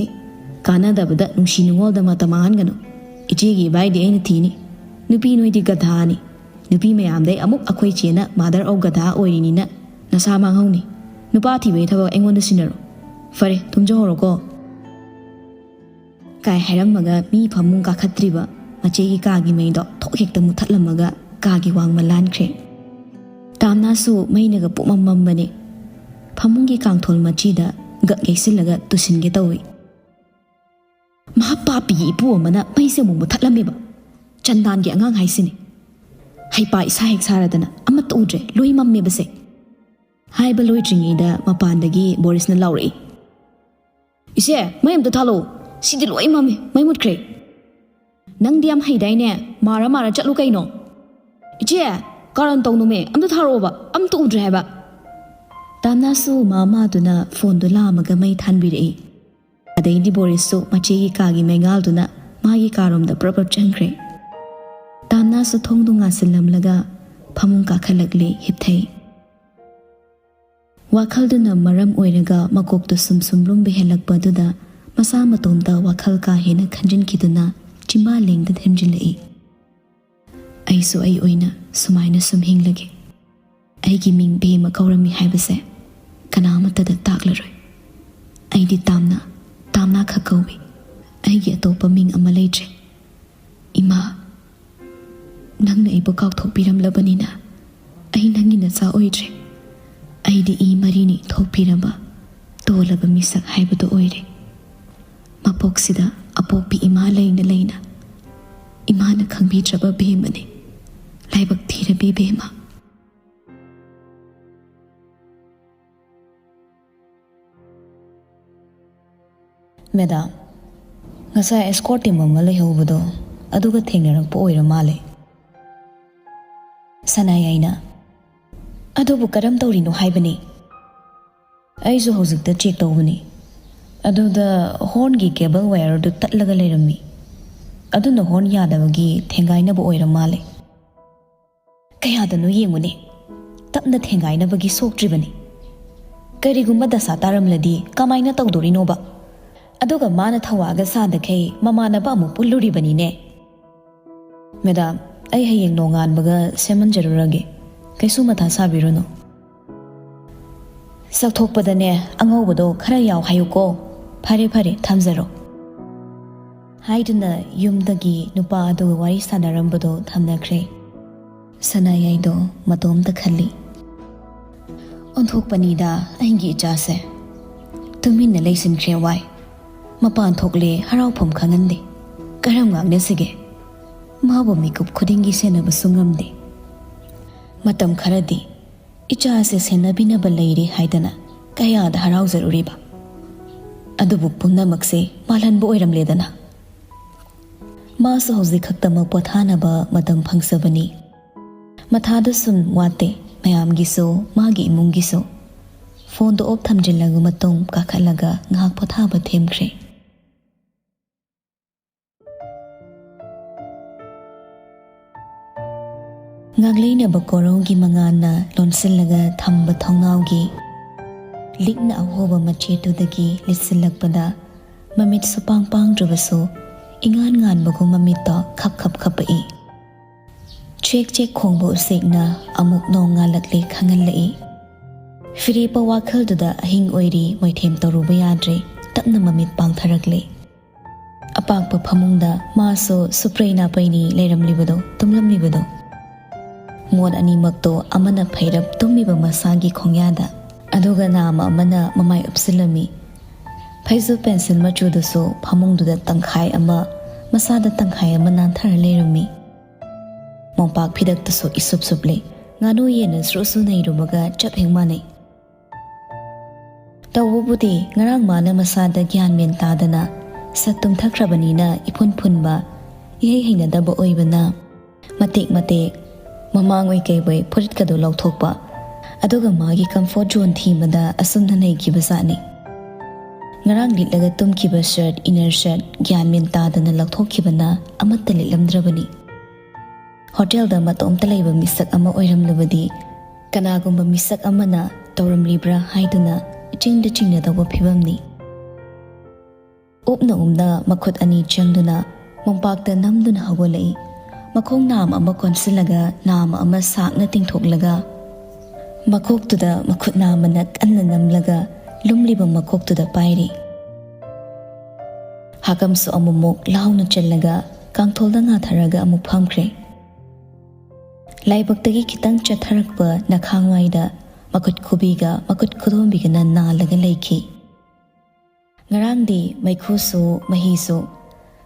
ꯀꯥꯟꯅꯗꯕꯗ ꯅꯨꯡꯁꯤ ꯅꯨꯡꯉꯣꯜꯗ ꯃꯇꯝ ꯃꯥꯡꯍꯟꯒꯅꯨ꯫ ꯏꯆꯦꯒꯤ ꯏꯕꯥꯏꯗꯤ ꯑꯩꯅ ꯊꯤꯅꯤ꯫ ꯅꯨꯄꯤ ꯅꯣꯏꯗꯤ ꯒꯙꯥꯅꯤ꯫ ꯅꯨꯄꯤ ꯃꯌꯥꯝꯗꯩ ꯑꯃꯨꯛ ꯑꯩꯈꯣꯏ ꯆꯦꯅ mother of ꯒꯙꯥ ꯑꯣꯏꯔꯤꯅꯤꯅ ꯅꯁꯥ ꯃꯥꯡꯍꯧꯅꯤ꯫ ꯅꯨꯄꯥ ꯊꯤꯕꯒꯤ ꯊꯕꯛ ꯑꯩꯉꯣꯟꯗ ꯁꯤꯟꯅꯔꯣ꯫ ꯐꯔꯦ, ꯇꯨꯝꯖꯍꯧꯔꯣꯀꯣ" ꯀꯥꯏ ꯍꯥꯏꯔꯝꯃꯒ ꯃꯤ ꯐꯃꯨꯡ ꯀꯥꯈꯠꯇ꯭ꯔꯤꯕ ꯃꯆꯦꯒꯤ ꯀꯥꯒꯤ ꯃꯩꯗꯣ ꯊꯣꯛ ꯍꯦꯛꯇ ꯃꯨꯊꯠꯂꯝꯃꯒ ꯀꯥꯒꯤ ꯋꯥꯡꯃ ꯂꯥꯟꯈ꯭ꯔꯦ꯫ ꯇꯥꯝꯅꯥꯁꯨ ꯃꯩꯅꯒ ꯄꯨꯝꯃꯝ ꯃꯝꯕꯅꯦ꯫ ꯐꯃꯨꯡꯒꯤ ꯀꯥꯡꯊꯣꯜ ꯃꯆꯤꯗ ꯒꯛ ꯌꯩꯁꯤꯜꯂꯒ ꯇꯨꯁꯤꯟꯒꯦ ꯇꯧꯏ꯫ "ꯃꯍꯥ ꯄꯥꯄꯤꯒꯤ ꯏꯄꯨ ꯑꯃꯅ ꯃꯩꯁꯦ ꯑꯃꯨꯛ ꯃꯨꯊꯠꯂꯝꯃꯦꯕ꯫ ꯆꯟꯗꯥꯟꯒꯤ ꯑꯉꯥꯡ ꯍꯥꯏꯁꯤꯅꯦ꯫ ꯍꯩꯄꯥ ꯏꯁꯥ ꯍꯦꯛ ꯁꯥꯔꯗꯅ ꯑꯃꯠꯇ ꯎꯗ꯭ꯔꯦ, ꯂꯣꯏ ꯃꯝꯃꯦꯕꯁꯦ"꯫ ꯍꯥꯏꯕ ꯂꯣꯏꯗ꯭ꯔꯤꯉꯩꯗ ꯃꯄꯥꯟꯗꯒꯤ ꯕꯣꯔꯤꯁꯅ ꯂꯥꯎꯔꯛꯏ꯫ "ꯏꯆꯦ, ꯃꯩ ꯑꯝꯇ ꯊꯥꯜꯂꯛꯑꯣ꯫ ꯁꯤꯗꯤ ꯂꯣꯏ ꯃꯝꯃꯦ, ꯃꯩ ꯃꯨꯠꯈ꯭ꯔꯦ"꯫ "ꯅꯪꯗꯤ ꯌꯥꯝ ꯍꯩꯗꯥꯏꯅꯦ, ꯃꯥꯔ ꯃꯥꯔ ꯆꯠꯂꯨ ꯀꯩꯅꯣ"꯫ "ꯏꯆꯦ, ꯀꯥꯔꯟ ꯇꯧꯅꯨꯃꯦ, ꯑꯝꯇ ꯊꯥꯔꯛꯑꯣꯕ, ꯑꯝꯇ ꯎꯗ꯭ꯔꯦ ꯍꯥꯏꯕ"꯫ ꯇꯥꯝꯅꯥꯁꯨ ꯃꯥ ꯃꯥꯗꯨꯅ ꯐꯣꯟꯗꯨ ꯂꯥꯝꯃꯒ ꯃꯩ ꯊꯥꯟꯕꯤꯔꯛꯏ꯫ ꯑꯗꯩꯗꯤ ꯕꯣꯔꯤꯁꯁꯨ ꯃꯆꯦꯒꯤ ꯀꯥꯒꯤ ꯃꯩꯉꯥꯜꯗꯨꯅ ꯃꯥꯒꯤ ꯀꯥꯔꯣꯝꯗ ꯄ꯭ꯔꯞ ꯄ꯭ꯔꯞ ꯆꯪꯈ꯭ꯔꯦ꯫ ꯇꯥꯝꯅꯥꯁꯨ ꯊꯣꯡꯗꯨ ꯉꯥꯁꯤꯜꯂꯝꯂꯒ ꯐꯃꯨꯡ ꯀꯥꯈꯠꯂꯛꯂꯦ, ꯍꯤꯞꯊꯩ꯫ ꯋꯥꯈꯜꯗꯨꯅ ꯃꯔꯝ ꯑꯣꯏꯔꯒ ꯃꯀꯣꯛꯇ ꯁꯨꯝ ꯁꯨꯝ ꯂꯨꯝꯕ ꯍꯦꯜꯂꯛꯄ ꯑꯗꯨꯗ ꯃꯁꯥ ꯃꯇꯣꯝꯇ ꯋꯥꯈꯜ ꯀꯥ ꯍꯦꯟꯅ ꯈꯟꯖꯤꯟꯈꯤꯗꯨꯅ ꯆꯤꯝꯕꯥꯜ ꯂꯦꯡꯗ ꯊꯦꯝꯖꯤꯜꯂꯛꯏ꯫ "ꯑꯩꯁꯨ ꯑꯩ ꯑꯣꯏꯅ ꯁꯨꯃꯥꯏꯅ ꯁꯨꯝ ꯍꯤꯡꯂꯒꯦ꯫ ꯑꯩꯒꯤ ꯃꯤꯡ ꯕꯦꯝꯃ ꯀꯧꯔꯝꯃꯤ ꯍꯥꯏꯕꯁꯦ ꯀꯅꯥ ꯑꯃꯠꯇꯗ ꯇꯥꯛꯂꯔꯣꯏ꯫ ꯑꯩꯗꯤ ꯇꯥꯝꯅ, ꯇꯥꯝꯅ ꯈꯛ ꯀꯧꯏ꯫ ꯑꯩꯒꯤ ꯑꯇꯣꯞꯄ ꯃꯤꯡ ꯑꯃ ꯂꯩꯇ꯭ꯔꯦ꯫ ꯏꯃꯥ, ꯅꯪꯅ ꯑꯩꯕꯨ ꯀꯥꯎꯊꯣꯛꯄꯤꯔꯝꯂꯕꯅꯤꯅ ꯑꯩ ꯅꯪꯒꯤ ꯅꯆꯥ ꯑꯣꯏꯗ꯭ꯔꯦ꯫ ꯑꯩꯗꯤ ꯏ ꯃꯔꯤꯅꯤ ꯊꯣꯛꯄꯤꯔꯕ ꯇꯣꯜꯂꯕ ꯃꯤꯁꯛ ꯍꯥꯏꯕꯗꯨ ꯑꯣꯏꯔꯦ꯫ ꯃꯄꯣꯛꯁꯤꯗ ꯑꯄꯣꯛꯄꯤ ꯏꯃꯥ ꯂꯩꯅ ꯂꯩꯅ ꯏꯃꯥꯅ ꯈꯪꯕꯤꯗ꯭ꯔꯕ ꯕꯦꯝꯃꯅꯤ꯫ ꯂꯥꯏꯕꯛ ꯊꯤꯔꯕꯤ ꯕꯦꯝꯃ"꯫ "ꯃꯦꯗꯥꯝ, ꯉꯁꯥꯏ escort team ꯑꯃ ꯂꯩꯍꯧꯕꯗꯣ, ꯑꯗꯨꯒ ꯊꯦꯡꯅꯔꯛꯄ ꯑꯣꯏꯔ ꯃꯥꯜꯂꯦ"꯫ ꯁꯅꯥꯌꯥꯏꯅ, "ꯑꯗꯨꯕꯨ ꯀꯔꯝ ꯇꯧꯔꯤꯅꯣ ꯍꯥꯏꯕꯅꯤ? ꯑꯩꯁꯨ ꯍꯧꯖꯤꯛꯇ check ꯇꯧꯕꯅꯤ꯫ ꯑꯗꯨꯗ hornꯒꯤ cable wireꯗꯨ ꯇꯠꯂꯒ ꯂꯩꯔꯝꯃꯤ꯫ ꯑꯗꯨꯅ horn ꯌꯥꯗꯕꯒꯤ ꯊꯦꯡꯒꯥꯏꯅꯕ ꯑꯣꯏꯔ ꯃꯥꯜꯂꯦ꯫ ꯀꯌꯥꯗꯅꯣ ꯌꯦꯡꯉꯨꯅꯦ"꯫ ꯇꯞꯅ ꯊꯦꯡꯒꯥꯏꯅꯕꯒꯤ ꯁꯣꯛꯇ꯭ꯔꯤꯕꯅꯤ꯫ ꯀꯔꯤꯒꯨꯝꯕ ꯗꯁꯥ ꯇꯥꯔꯝꯂꯗꯤ ꯀꯃꯥꯏꯅ ꯇꯧꯗꯣꯔꯤꯅꯣꯕ? ꯑꯗꯨꯒ ꯃꯥꯅ ꯊꯧꯋꯥꯒ ꯁꯥꯗꯈꯩ ꯃꯃꯥꯟꯅꯕ ꯑꯃꯨꯛ ꯄꯨꯜꯂꯨꯔꯤꯕꯅꯤꯅꯦ꯫ ꯃꯦꯗꯥꯝ, ꯑꯩ ꯍꯌꯦꯡ ꯅꯣꯡꯉꯥꯟꯕꯒ ꯁꯦꯝꯍꯟꯖꯔꯨꯔꯒꯦ꯫ ꯀꯩꯁꯨ ꯃꯊꯥ ꯁꯥꯕꯤꯔꯨꯅꯨ꯫ ꯆꯥꯛꯊꯣꯛꯄꯗꯅꯦ, ꯑꯉꯧꯕꯗꯣ ꯈꯔ ꯌꯥꯎ ꯍꯥꯏꯌꯨꯀꯣ꯫ ꯐꯔꯦ, ꯐꯔꯦ, ꯊꯝꯖꯔꯣ꯫ ꯍꯥꯏꯗꯨꯅ ꯌꯨꯝꯗꯒꯤ ꯅꯨꯄꯥ ꯑꯗꯨꯒ ꯋꯥꯔꯤ ꯁꯥꯟꯅꯔꯝꯕꯗꯣ ꯊꯝꯅꯈ꯭ꯔꯦ꯫ ꯁꯅꯥꯌꯥꯏꯗꯣ ꯃꯇꯣꯝꯇ ꯈꯜꯂꯤ꯫ "ꯑꯣꯟꯊꯣꯛꯄꯅꯤꯗ ꯑꯩꯒꯤ ꯏꯆꯥꯁꯦ꯫ ꯇꯨꯃꯤꯟꯅ ꯂꯩꯁꯤꯟꯈ꯭ꯔꯦ ꯋꯥꯏ꯫ ꯃꯄꯥꯟ ꯊꯣꯛꯂꯦ ꯍꯔꯥꯎꯐꯝ ꯈꯪꯍꯟꯗꯦ꯫ ꯀꯔꯝ ꯉꯥꯡꯅꯁꯤꯒꯦ? ꯃꯥꯕꯨ ꯃꯤꯀꯨꯞ ꯈꯨꯗꯤꯡꯒꯤ ꯁꯦꯟꯅꯕꯁꯨ ꯉꯝꯗꯦ꯫ ꯃꯇꯝ ꯈꯔꯗꯤ ꯏꯆꯥꯁꯦ ꯁꯦꯟꯅꯕꯤꯅꯕ ꯂꯩꯔꯦ ꯍꯥꯏꯗꯅ ꯀꯌꯥꯗ ꯍꯔꯥꯎꯖꯔꯨꯔꯤꯕ꯫ ꯑꯗꯨꯕꯨ ꯄꯨꯝꯅꯃꯛꯁꯦ ꯃꯥꯜꯍꯟꯕ ꯑꯣꯏꯔꯝꯂꯦꯗꯅ꯫ ꯃꯥꯁꯨ ꯍꯧꯖꯤꯛ ꯈꯛꯇꯃꯛ ꯄꯣꯊꯥꯅꯕ ꯃꯇꯝ ꯐꯪꯖꯕꯅꯤ꯫ ꯃꯊꯥꯗ ꯁꯨꯝ ꯋꯥꯠꯇꯦ ꯃꯌꯥꯝꯒꯤꯁꯨ, ꯃꯥꯒꯤ ꯏꯃꯨꯡꯒꯤꯁꯨ꯫" ꯐꯣꯟꯗꯣ ꯑꯣꯐ ꯊꯝꯖꯤꯜꯂꯕ ꯃꯇꯨꯡ ꯀꯥꯈꯠꯂꯒ ꯉꯥꯏꯍꯥꯛ ꯄꯣꯊꯥꯕ ꯊꯦꯝꯈ꯭ꯔꯦ꯫ ꯉꯥꯡꯂꯩꯅꯕ ꯀꯣꯔꯧꯒꯤ ꯃꯉꯥꯜꯅ ꯂꯣꯟꯁꯤꯜꯂꯒ ꯊꯝꯕ ꯊꯣꯡꯅꯥꯎꯒꯤ ꯂꯤꯛꯅ ꯑꯍꯣꯕ ꯃꯆꯦꯠꯇꯨꯗꯒꯤ ꯂꯤꯠꯁꯤꯜꯂꯛꯄꯗ ꯃꯃꯤꯠ ꯁꯨꯄꯥꯡ ꯄꯥꯡꯗ꯭ꯔꯕꯁꯨ ꯏꯉꯥꯟ ꯉꯥꯟꯕꯒꯨꯝ ꯃꯃꯤꯠꯇꯣ ꯈꯞ ꯈꯞ ꯈꯞꯄꯛꯏ꯫ ꯆꯦꯛ ꯆꯦꯛ ꯈꯣꯡꯕ ꯎꯆꯦꯛꯅ ꯑꯃꯨꯛ ꯅꯣꯡ ꯉꯥꯜꯂꯛꯂꯦ ꯈꯪꯍꯜꯂꯛꯏ꯫ ꯐꯤꯔꯦꯞꯄ ꯋꯥꯈꯜꯗꯨꯗ ꯑꯍꯤꯡ ꯑꯣꯏꯔꯤ ꯃꯣꯏꯊꯦꯝ ꯇꯧꯔꯨꯕ ꯌꯥꯗ꯭ꯔꯦ, ꯇꯞꯅ ꯃꯃꯤꯠ ꯄꯥꯡꯊꯔꯛꯂꯦ꯫ ꯑꯄꯥꯛꯄ ꯐꯃꯨꯡꯗ ꯃꯥꯁꯨ ꯁꯨꯄ꯭ꯔꯩ ꯅꯥꯄꯩꯅꯤ ꯂꯩꯔꯝꯂꯤꯕꯗꯣ, ꯇꯨꯝꯂꯝꯂꯤꯕꯗꯣ꯫ ꯃꯣꯠ ꯑꯅꯤꯃꯛꯇꯣ ꯑꯃꯅ ꯐꯩꯔꯞ ꯇꯨꯝꯃꯤꯕ ꯃꯁꯥꯒꯤ ꯈꯣꯡꯌꯥꯗ, ꯑꯗꯨꯒ ꯅꯥꯃ ꯑꯃꯅ ꯃꯃꯥꯏ ꯎꯞꯁꯤꯜꯂꯝꯃꯤ꯫ ꯐꯩꯖꯨꯞ ꯄꯦꯟꯁꯤꯜ ꯃꯆꯨꯗꯨꯁꯨ ꯐꯃꯨꯡꯗꯨꯗ ꯇꯪꯈꯥꯏ ꯑꯃ, ꯃꯁꯥꯗ ꯇꯪꯈꯥꯏ ꯑꯃ ꯅꯥꯟꯊꯔ ꯂꯩꯔꯝꯃꯤ꯫ ꯃꯣꯝꯄꯥꯛ ꯐꯤꯗꯛꯇꯨꯁꯨ ꯏꯁꯨꯞ ꯁꯨꯞꯂꯤ꯫ ꯉꯥꯅꯨ ꯌꯦꯟꯅ ꯁ꯭ꯔꯨ ꯁ꯭ꯔꯨ ꯅꯩꯔꯨꯕꯒ ꯆꯞ ꯍꯦꯛ ꯃꯥꯟꯅꯩ꯫ ꯇꯧꯕꯕꯨꯗꯤ ꯉꯔꯥꯡ ꯃꯥꯅ ꯃꯁꯥꯗ ꯒ꯭ꯌꯥꯟ ꯃꯦꯟ ꯇꯥꯗꯅ ꯁꯠ ꯇꯨꯝꯊꯈ꯭ꯔꯕꯅꯤꯅ ꯏꯐꯨꯟ ꯐꯨꯟꯕ, ꯏꯍꯩ ꯍꯩꯅꯗꯕ ꯑꯣꯏꯕꯅ ꯃꯇꯦꯛ ꯃꯇꯦꯛ ꯃꯃꯥꯡ ꯑꯣꯏ ꯀꯩꯕꯣꯏ ꯐꯨꯔꯤꯠꯀꯗꯣ ꯂꯧꯊꯣꯛꯄ, ꯑꯗꯨꯒ ꯃꯥꯒꯤ ꯀꯝꯐꯣꯔꯠ ꯖꯣꯟ ꯊꯤꯕꯗ ꯑꯁꯨꯝꯅ ꯂꯩꯈꯤꯕ ꯖꯥꯠꯅꯤ꯫ ꯉꯔꯥꯡ ꯂꯤꯠꯂꯒ ꯇꯨꯝꯈꯤꯕ ꯁꯔꯠ, ꯏꯅꯔ ꯁꯔꯠ ꯒ꯭ꯌꯥꯟ ꯃꯦꯟ ꯇꯥꯗꯅ ꯂꯧꯊꯣꯛꯈꯤꯕꯅ ꯑꯃꯠꯇ ꯂꯤꯠꯂꯝꯗ꯭ꯔꯕꯅꯤ꯫ ꯍꯣꯇꯦꯜꯗ ꯃꯇꯣꯝꯇ ꯂꯩꯕ ꯃꯤꯁꯛ ꯑꯃ ꯑꯣꯏꯔꯝꯂꯕꯗꯤ ꯀꯅꯥꯒꯨꯝꯕ ꯃꯤꯁꯛ ꯑꯃꯅ ꯇꯧꯔꯝꯂꯤꯕ꯭ꯔꯥ ꯍꯥꯏꯗꯨꯅ ꯏꯆꯤꯡꯗ ꯆꯤꯡꯅꯗꯧꯕ ꯐꯤꯕꯝꯅꯤ꯫ ꯎꯞꯅ ꯎꯞꯅ ꯃꯈꯨꯠ ꯑꯅꯤ ꯆꯪꯗꯨꯅ ꯃꯣꯝꯄꯥꯛꯇ ꯅꯝꯗꯨꯅ ꯍꯧꯒꯠꯂꯛꯏ꯫ ꯃꯈꯣꯡ ꯅꯥꯝ ꯑꯃ ꯀꯣꯟꯁꯤꯜꯂꯒ ꯅꯥꯝ ꯑꯃ ꯁꯥꯡꯅ ꯇꯤꯡꯊꯣꯛꯂꯒ ꯃꯀꯣꯛꯇꯨꯗ ꯃꯈꯨꯠ ꯅꯥꯝꯃꯅ ꯀꯟꯅ ꯅꯝꯂꯒ ꯂꯨꯝꯂꯤꯕ ꯃꯀꯣꯛꯇꯨꯗ ꯄꯥꯏꯔꯤ꯫ ꯍꯥꯀꯝꯁꯨ ꯑꯃꯨꯛꯃꯨꯛ ꯂꯥꯎꯅ ꯆꯜꯂꯒ ꯀꯥꯡꯊꯣꯜꯗ ꯉꯥꯊꯔꯒ ꯑꯃꯨꯛ ꯐꯝꯈ꯭ꯔꯦ꯫ ꯂꯥꯏꯕꯛꯇꯒꯤ ꯈꯤꯇꯪ ꯆꯠꯊꯔꯛꯄ ꯅꯈꯥꯡꯋꯥꯏꯗ ꯃꯈꯨꯠ ꯈꯨꯕꯤꯒ ꯃꯈꯨꯠ ꯈꯨꯗꯣꯝꯕꯤꯒꯅ ꯅꯥꯜꯂꯒ ꯂꯩꯈꯤ꯫ ꯉꯔꯥꯡꯗꯤ ꯃꯩꯈꯨꯁꯨ ꯃꯍꯤꯁꯨ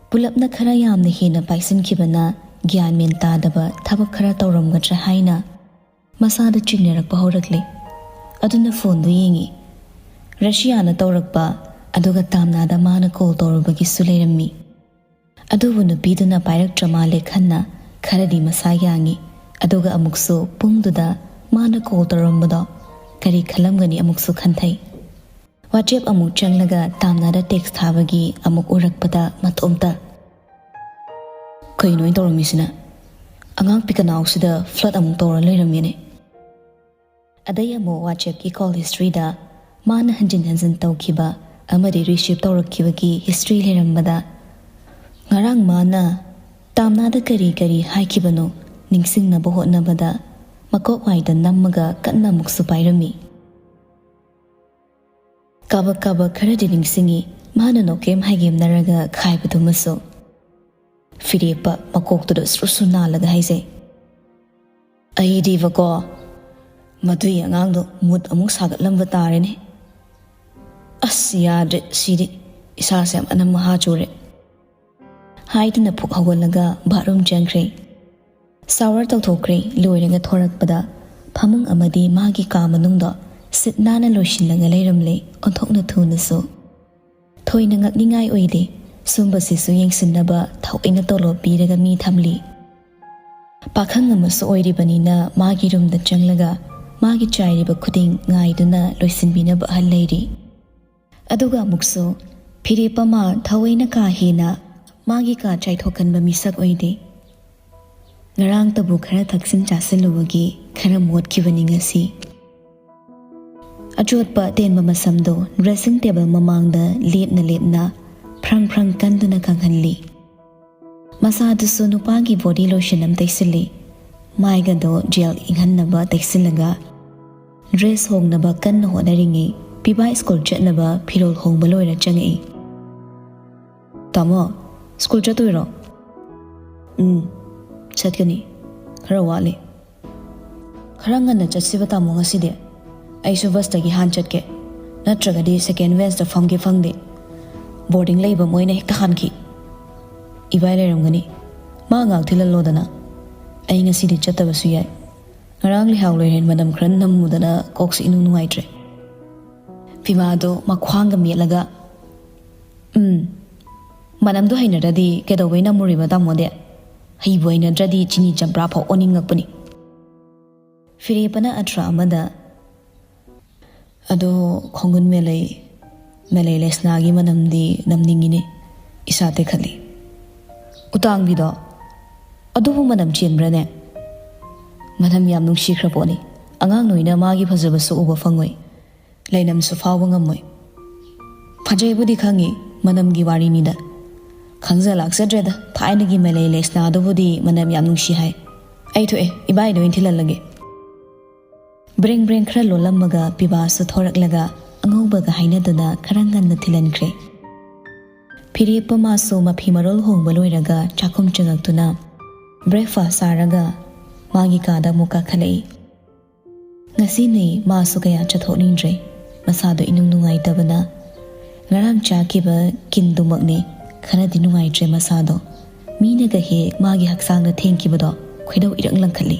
ꯄꯨꯂꯞꯅ ꯈꯔ ꯌꯥꯝꯅ ꯍꯦꯟꯅ ꯄꯥꯏꯁꯤꯟꯈꯤꯕꯅ ꯒ꯭ꯌꯥꯟ ꯃꯦꯟ ꯇꯥꯗꯕ ꯊꯕꯛ ꯈꯔ ꯇꯧꯔꯝꯒꯗ꯭ꯔꯥ ꯍꯥꯏꯅ ꯃꯁꯥꯗ ꯆꯤꯡꯅꯔꯛꯄ ꯍꯧꯔꯛꯂꯦ꯫ ꯑꯗꯨꯅ ꯐꯣꯟꯗꯨ ꯌꯦꯡꯉꯤ꯫ ꯔꯁꯤꯌꯥꯅ ꯇꯧꯔꯛꯄ, ꯑꯗꯨꯒ ꯇꯥꯝꯅꯥꯗ ꯃꯥꯅ ꯀꯣꯜ ꯇꯧꯔꯨꯕꯒꯤꯁꯨ ꯂꯩꯔꯝꯃꯤ꯫ ꯑꯗꯨꯕꯨ ꯅꯨꯄꯤꯗꯨꯅ ꯄꯥꯏꯔꯛꯇ꯭ꯔ ꯃꯥꯜꯂꯦ ꯈꯟꯅ ꯈꯔꯗꯤ ꯃꯁꯥ ꯌꯥꯡꯉꯤ꯫ ꯑꯗꯨꯒ ꯑꯃꯨꯛꯁꯨ ꯄꯨꯡꯗꯨꯗ ꯃꯥꯅ ꯀꯣꯜ ꯇꯧꯔꯝꯕꯗꯣ ꯀꯔꯤ ꯈꯜꯂꯝꯒꯅꯤ ꯑꯃꯨꯛꯁꯨ ꯈꯟꯊꯩ꯫ ꯋꯥꯆꯦꯞ ꯑꯃꯨꯛ ꯆꯪꯂꯒ ꯇꯥꯝꯅꯥꯗ ꯇꯦꯛꯁ ꯊꯥꯕꯒꯤ ꯑꯃꯨꯛ ꯎꯔꯛꯄꯗ ꯃꯇꯣꯝꯇ, "ꯀꯩꯅꯣ ꯑꯩꯅ ꯇꯧꯔꯝꯃꯤꯁꯤꯅ? ꯑꯉꯥꯡ ꯄꯤꯀꯅꯥꯎꯁꯤꯗ ꯐ꯭ꯂꯠ ꯑꯃꯨꯛ ꯇꯧꯔ ꯂꯩꯔꯝꯃꯦꯅꯦ꯫" ꯑꯗꯩ ꯑꯃꯨꯛ ꯋꯥꯆꯦꯞꯀꯤ ꯀꯣꯜ ꯍꯤꯁꯇ꯭ꯔꯤꯗ ꯃꯥꯅ ꯍꯟꯖꯤꯟ ꯍꯟꯖꯤꯟ ꯇꯧꯈꯤꯕ ꯑꯃꯗꯤ ꯔꯤꯁꯤꯞ ꯇꯧꯔꯛꯈꯤꯕꯒꯤ ꯍꯤꯁꯇ꯭ꯔꯤ ꯂꯩꯔꯝꯕꯗ, ꯉꯔꯥꯡ ꯃꯥꯅ ꯇꯥꯝꯅꯥꯗ ꯀꯔꯤ ꯀꯔꯤ ꯍꯥꯏꯈꯤꯕꯅꯣ ꯅꯤꯡꯁꯤꯡꯅꯕ ꯍꯣꯠꯅꯕꯗ ꯃꯀꯣꯛ ꯋꯥꯏꯗ ꯅꯝꯃꯒ ꯀꯟꯅ ꯑꯃꯨꯛꯁꯨ ꯄꯥꯏꯔꯝꯃꯤ꯫ ꯀꯥꯕꯛ ꯀꯥꯕꯛ ꯈꯔꯗꯤ ꯅꯤꯡꯁꯤꯡꯉꯤ, ꯃꯥꯅ ꯅꯣꯀꯦꯝ ꯍꯥꯏꯒꯦꯝꯅꯔꯒ ꯈꯥꯏꯕꯗꯨꯃꯁꯨ꯫ ꯐꯤꯔꯦꯞꯄ ꯃꯀꯣꯛꯇꯨꯗ ꯁ꯭ꯔꯨ ꯁ꯭ꯔꯨ ꯅꯥꯜꯂꯒ ꯍꯥꯏꯖꯩ꯫ ꯑꯩꯗꯤꯕꯀꯣ, ꯃꯗꯨꯏ ꯑꯉꯥꯡꯗꯣ ꯃꯨꯠ ꯑꯃꯨꯛ ꯁꯥꯒꯠꯂꯝꯕ ꯇꯥꯔꯦꯅꯦ꯫ "ꯑꯁ, ꯌꯥꯗ꯭ꯔꯦ ꯁꯤꯗꯤ, ꯏꯁꯥꯁꯦ ꯌꯥꯝ ꯑꯅꯝ ꯑꯍꯥ ꯆꯨꯔꯦ," ꯍꯥꯏꯗꯨꯅ ꯐꯨꯛ ꯍꯧꯒꯠꯂꯒ ꯕꯥꯠꯔꯨꯝ ꯆꯪꯈ꯭ꯔꯦ꯫ ꯁꯥꯋꯔ ꯇꯧꯊꯣꯛꯈ꯭ꯔꯦ꯫ ꯂꯣꯏꯔꯒ ꯊꯣꯔꯛꯄꯗ ꯐꯃꯨꯡ ꯑꯃꯗꯤ ꯃꯥꯒꯤ ꯀꯥ ꯃꯅꯨꯡꯗꯣ ꯁꯤꯠ ꯅꯥꯟꯅ ꯂꯣꯏꯁꯤꯜꯂꯒ ꯂꯩꯔꯝꯂꯦ, ꯑꯣꯟꯊꯣꯛꯅ ꯊꯨꯅꯁꯨ꯫ ꯊꯣꯏꯅ ꯉꯛꯅꯤꯡꯉꯥꯏ ꯑꯣꯏꯗꯦ꯫ ꯁꯨꯝꯕꯁꯤꯁꯨ ꯌꯦꯡꯁꯤꯟꯅꯕ ꯊꯑꯣꯏꯅ ꯇꯣꯂꯣꯞ ꯄꯤꯔꯒ ꯃꯤ ꯊꯝꯂꯤ꯫ ꯄꯥꯈꯪ ꯑꯃꯁꯨ ꯑꯣꯏꯔꯤꯕꯅꯤꯅ ꯃꯥꯒꯤ ꯔꯨꯝꯗ ꯆꯪꯂꯒ ꯃꯥꯒꯤ ꯆꯥꯏꯔꯤꯕ ꯈꯨꯗꯤꯡ ꯉꯥꯏꯗꯨꯅ ꯂꯣꯏꯁꯤꯟꯕꯤꯅꯕ ꯑꯍꯜ ꯂꯩꯔꯤ꯫ ꯑꯗꯨꯒ ꯑꯃꯨꯛꯁꯨ ꯐꯤꯔꯦꯞ ꯑꯃ ꯊꯑꯣꯏꯅ ꯀꯥ ꯍꯦꯟꯅ ꯃꯥꯒꯤ ꯀꯥ ꯆꯥꯏꯊꯣꯛꯀꯟꯕ ꯃꯤꯁꯛ ꯑꯣꯏꯗꯦ꯫ ꯉꯔꯥꯡꯇꯕꯨ ꯈꯔ ꯊꯛꯆꯤꯟ ꯆꯥꯁꯤꯜꯂꯨꯕꯒꯤ ꯈꯔ ꯃꯣꯠꯈꯤꯕꯅꯤ ꯉꯁꯤ꯫ ꯑꯆꯣꯠꯄ ꯑꯇꯦꯟꯕ ꯃꯁꯝꯗꯣ dressing table ꯃꯃꯥꯡꯗ ꯂꯦꯞꯅ ꯂꯦꯞꯅ ꯐ꯭ꯔꯪ ꯐ꯭ꯔꯪ ꯀꯟꯗꯨꯅ ꯀꯪꯍꯜꯂꯤ꯫ ꯃꯁꯥꯗꯨꯁꯨ ꯅꯨꯄꯥꯒꯤ body lotion ꯑꯃ ꯇꯩꯁꯤꯜꯂꯤ꯫ ꯃꯥꯏꯒꯗꯣ gel ꯏꯪꯍꯟꯅꯕ ꯇꯩꯁꯤꯜꯂꯒ dress ꯍꯣꯡꯅꯕ ꯀꯟꯅ ꯍꯣꯠꯅꯔꯤꯉꯩ ꯄꯤꯕꯥ school ꯆꯠꯅꯕ ꯐꯤꯔꯣꯜ ꯍꯣꯡꯕ ꯂꯣꯏꯔ ꯆꯪꯉꯛꯏ꯫ "ꯇꯥꯃꯣ, school ꯆꯠꯇꯣꯏꯔꯣ?" "ꯎꯝ, ꯆꯠꯀꯅꯤ꯫ ꯈꯔ ꯋꯥꯠꯂꯤ꯫" "ꯈꯔ ꯉꯟꯅ ꯆꯠꯁꯤꯕ ꯇꯥꯃꯣ ꯉꯁꯤꯗꯤ꯫ ꯑꯩꯁꯨ busꯇꯒꯤ ꯍꯥꯟ ꯆꯠꯀꯦ꯫ ꯅꯠꯇ꯭ꯔꯒꯗꯤ second benchꯇ ꯐꯝꯒꯦ ꯐꯪꯗꯦ꯫ Boarding ꯂꯩꯕ ꯃꯣꯏꯅ ꯍꯦꯛꯇ ꯍꯥꯟꯈꯤ꯫" "ꯏꯕꯥꯏ ꯂꯩꯔꯝꯒꯅꯤ꯫ ꯃꯥ ꯉꯥꯛ ꯊꯤꯜꯍꯜꯂꯣꯗꯅ꯫ ꯑꯩ ꯉꯁꯤꯗꯤ ꯆꯠꯇꯕꯁꯨ ꯌꯥꯏ꯫ ꯉꯔꯥꯡ ꯂꯩꯍꯥꯎ ꯂꯩꯔꯦꯟ ꯃꯅꯝ ꯈꯔ ꯅꯝꯃꯨꯗꯅ ꯀꯣꯛꯁꯦ ꯏꯅꯨꯡ ꯅꯨꯡꯉꯥꯏꯇ꯭ꯔꯦ꯫" ꯐꯤꯃꯥꯗꯣ ꯃꯈ꯭ꯋꯥꯡꯒ ꯃꯦꯠꯂꯒ, "ꯎꯝ, ꯃꯅꯝꯗꯣ ꯍꯩꯅꯗ꯭ꯔꯗꯤ ꯀꯩꯗꯧꯕꯩ ꯅꯝꯃꯨꯔꯤꯕ ꯇꯥꯃꯣꯗꯤ? ꯍꯩꯕꯨ ꯍꯩꯅꯗ꯭ꯔꯗꯤ ꯆꯤꯅꯤ ꯆꯝꯄ꯭ꯔꯥ ꯐꯥꯎ ꯑꯣꯟꯅꯤꯡꯉꯛꯄꯅꯤ꯫" ꯐꯤꯔꯦꯞꯄꯅ ꯑꯊ꯭ꯔ ꯑꯃꯗ, "ꯑꯗꯣ ꯈꯣꯡꯒꯨꯟ ꯃꯦꯂꯩ, ꯃꯦꯂꯩ ꯂꯩꯁꯅꯥꯒꯤ ꯃꯅꯝꯗꯤ ꯅꯝꯅꯤꯡꯉꯤꯅꯦ, ꯏꯁꯥ ꯇꯦꯛꯈꯠꯂꯤ꯫" "ꯎꯇꯥꯡꯕꯤꯗꯣ, ꯑꯗꯨꯕꯨ ꯃꯅꯝ ꯆꯦꯟꯕ꯭ꯔꯅꯦ?" "ꯃꯅꯝ ꯌꯥꯝ ꯅꯨꯡꯁꯤꯈ꯭ꯔ ꯄꯣꯠꯅꯤ꯫ ꯑꯉꯥꯡ ꯅꯣꯏꯅ ꯃꯥꯒꯤ ꯐꯖꯕꯁꯨ ꯎꯕ ꯐꯪꯉꯣꯏ, ꯂꯩꯅꯝꯁꯨ ꯐꯥꯎꯕ ꯉꯝꯃꯣꯏ꯫" "ꯐꯖꯩꯕꯨꯗꯤ ꯈꯪꯉꯤ, ꯃꯅꯝꯒꯤ ꯋꯥꯔꯤꯅꯤꯗ꯫ ꯈꯪꯖ ꯂꯥꯛꯆꯗ꯭ꯔꯦꯗ, ꯊꯥꯏꯅꯒꯤ ꯃꯦꯂꯩ ꯂꯩꯁꯅꯥꯗꯨꯕꯨꯗꯤ ꯃꯅꯝ ꯌꯥꯝ ꯅꯨꯡꯁꯤ ꯍꯥꯏ꯫ ꯑꯩ ꯊꯣꯛꯑꯦ, ꯏꯕꯥꯏꯗ ꯑꯣꯏꯅ ꯊꯤꯜꯍꯜꯂꯒꯦ꯫" ꯕ꯭ꯔꯦꯡ ꯕ꯭ꯔꯦꯡ ꯈꯔ ꯂꯣꯜꯂꯝꯃꯒ ꯄꯤꯕꯥꯁꯨ ꯊꯣꯔꯛꯂꯒ ꯑꯉꯧꯕꯒ ꯍꯥꯏꯅꯗꯨꯅ ꯈꯔ ꯉꯟꯅ ꯊꯤꯜꯍꯟꯈ꯭ꯔꯦ꯫ ꯐꯤꯔꯦꯞꯄ ꯃꯥꯁꯨ ꯃꯐꯤ ꯃꯔꯣꯜ ꯍꯣꯡꯕ ꯂꯣꯏꯔꯒ ꯆꯥꯛꯈꯨꯝ ꯆꯪꯉꯛꯇꯨꯅ breakfast ꯆꯥꯔꯒ ꯃꯥꯒꯤ ꯀꯥꯗ ꯑꯃꯨꯛ ꯀꯥꯈꯠꯂꯛꯏ꯫ ꯉꯁꯤꯅꯤ ꯃꯥꯁꯨ ꯀꯌꯥ ꯆꯠꯊꯣꯛꯅꯤꯡꯗ꯭ꯔꯦ꯫ ꯃꯁꯥꯗꯣ ꯏꯅꯨꯡ ꯅꯨꯡꯉꯥꯏꯇꯕꯅ꯫ ꯉꯔꯥꯡ ꯆꯥꯈꯤꯕ ꯀꯤꯟꯗꯨꯃꯛꯅꯤ ꯈꯔꯗꯤ ꯅꯨꯡꯉꯥꯏꯇ꯭ꯔꯦ ꯃꯁꯥꯗꯣ꯫ ꯃꯤꯅꯒ ꯍꯦꯛ ꯃꯥꯒꯤ ꯍꯛꯆꯥꯡꯗ ꯊꯦꯡꯈꯤꯕꯗꯣ ꯈꯣꯏꯗꯧ ꯏꯔꯪ ꯂꯪꯈꯠꯂꯤ꯫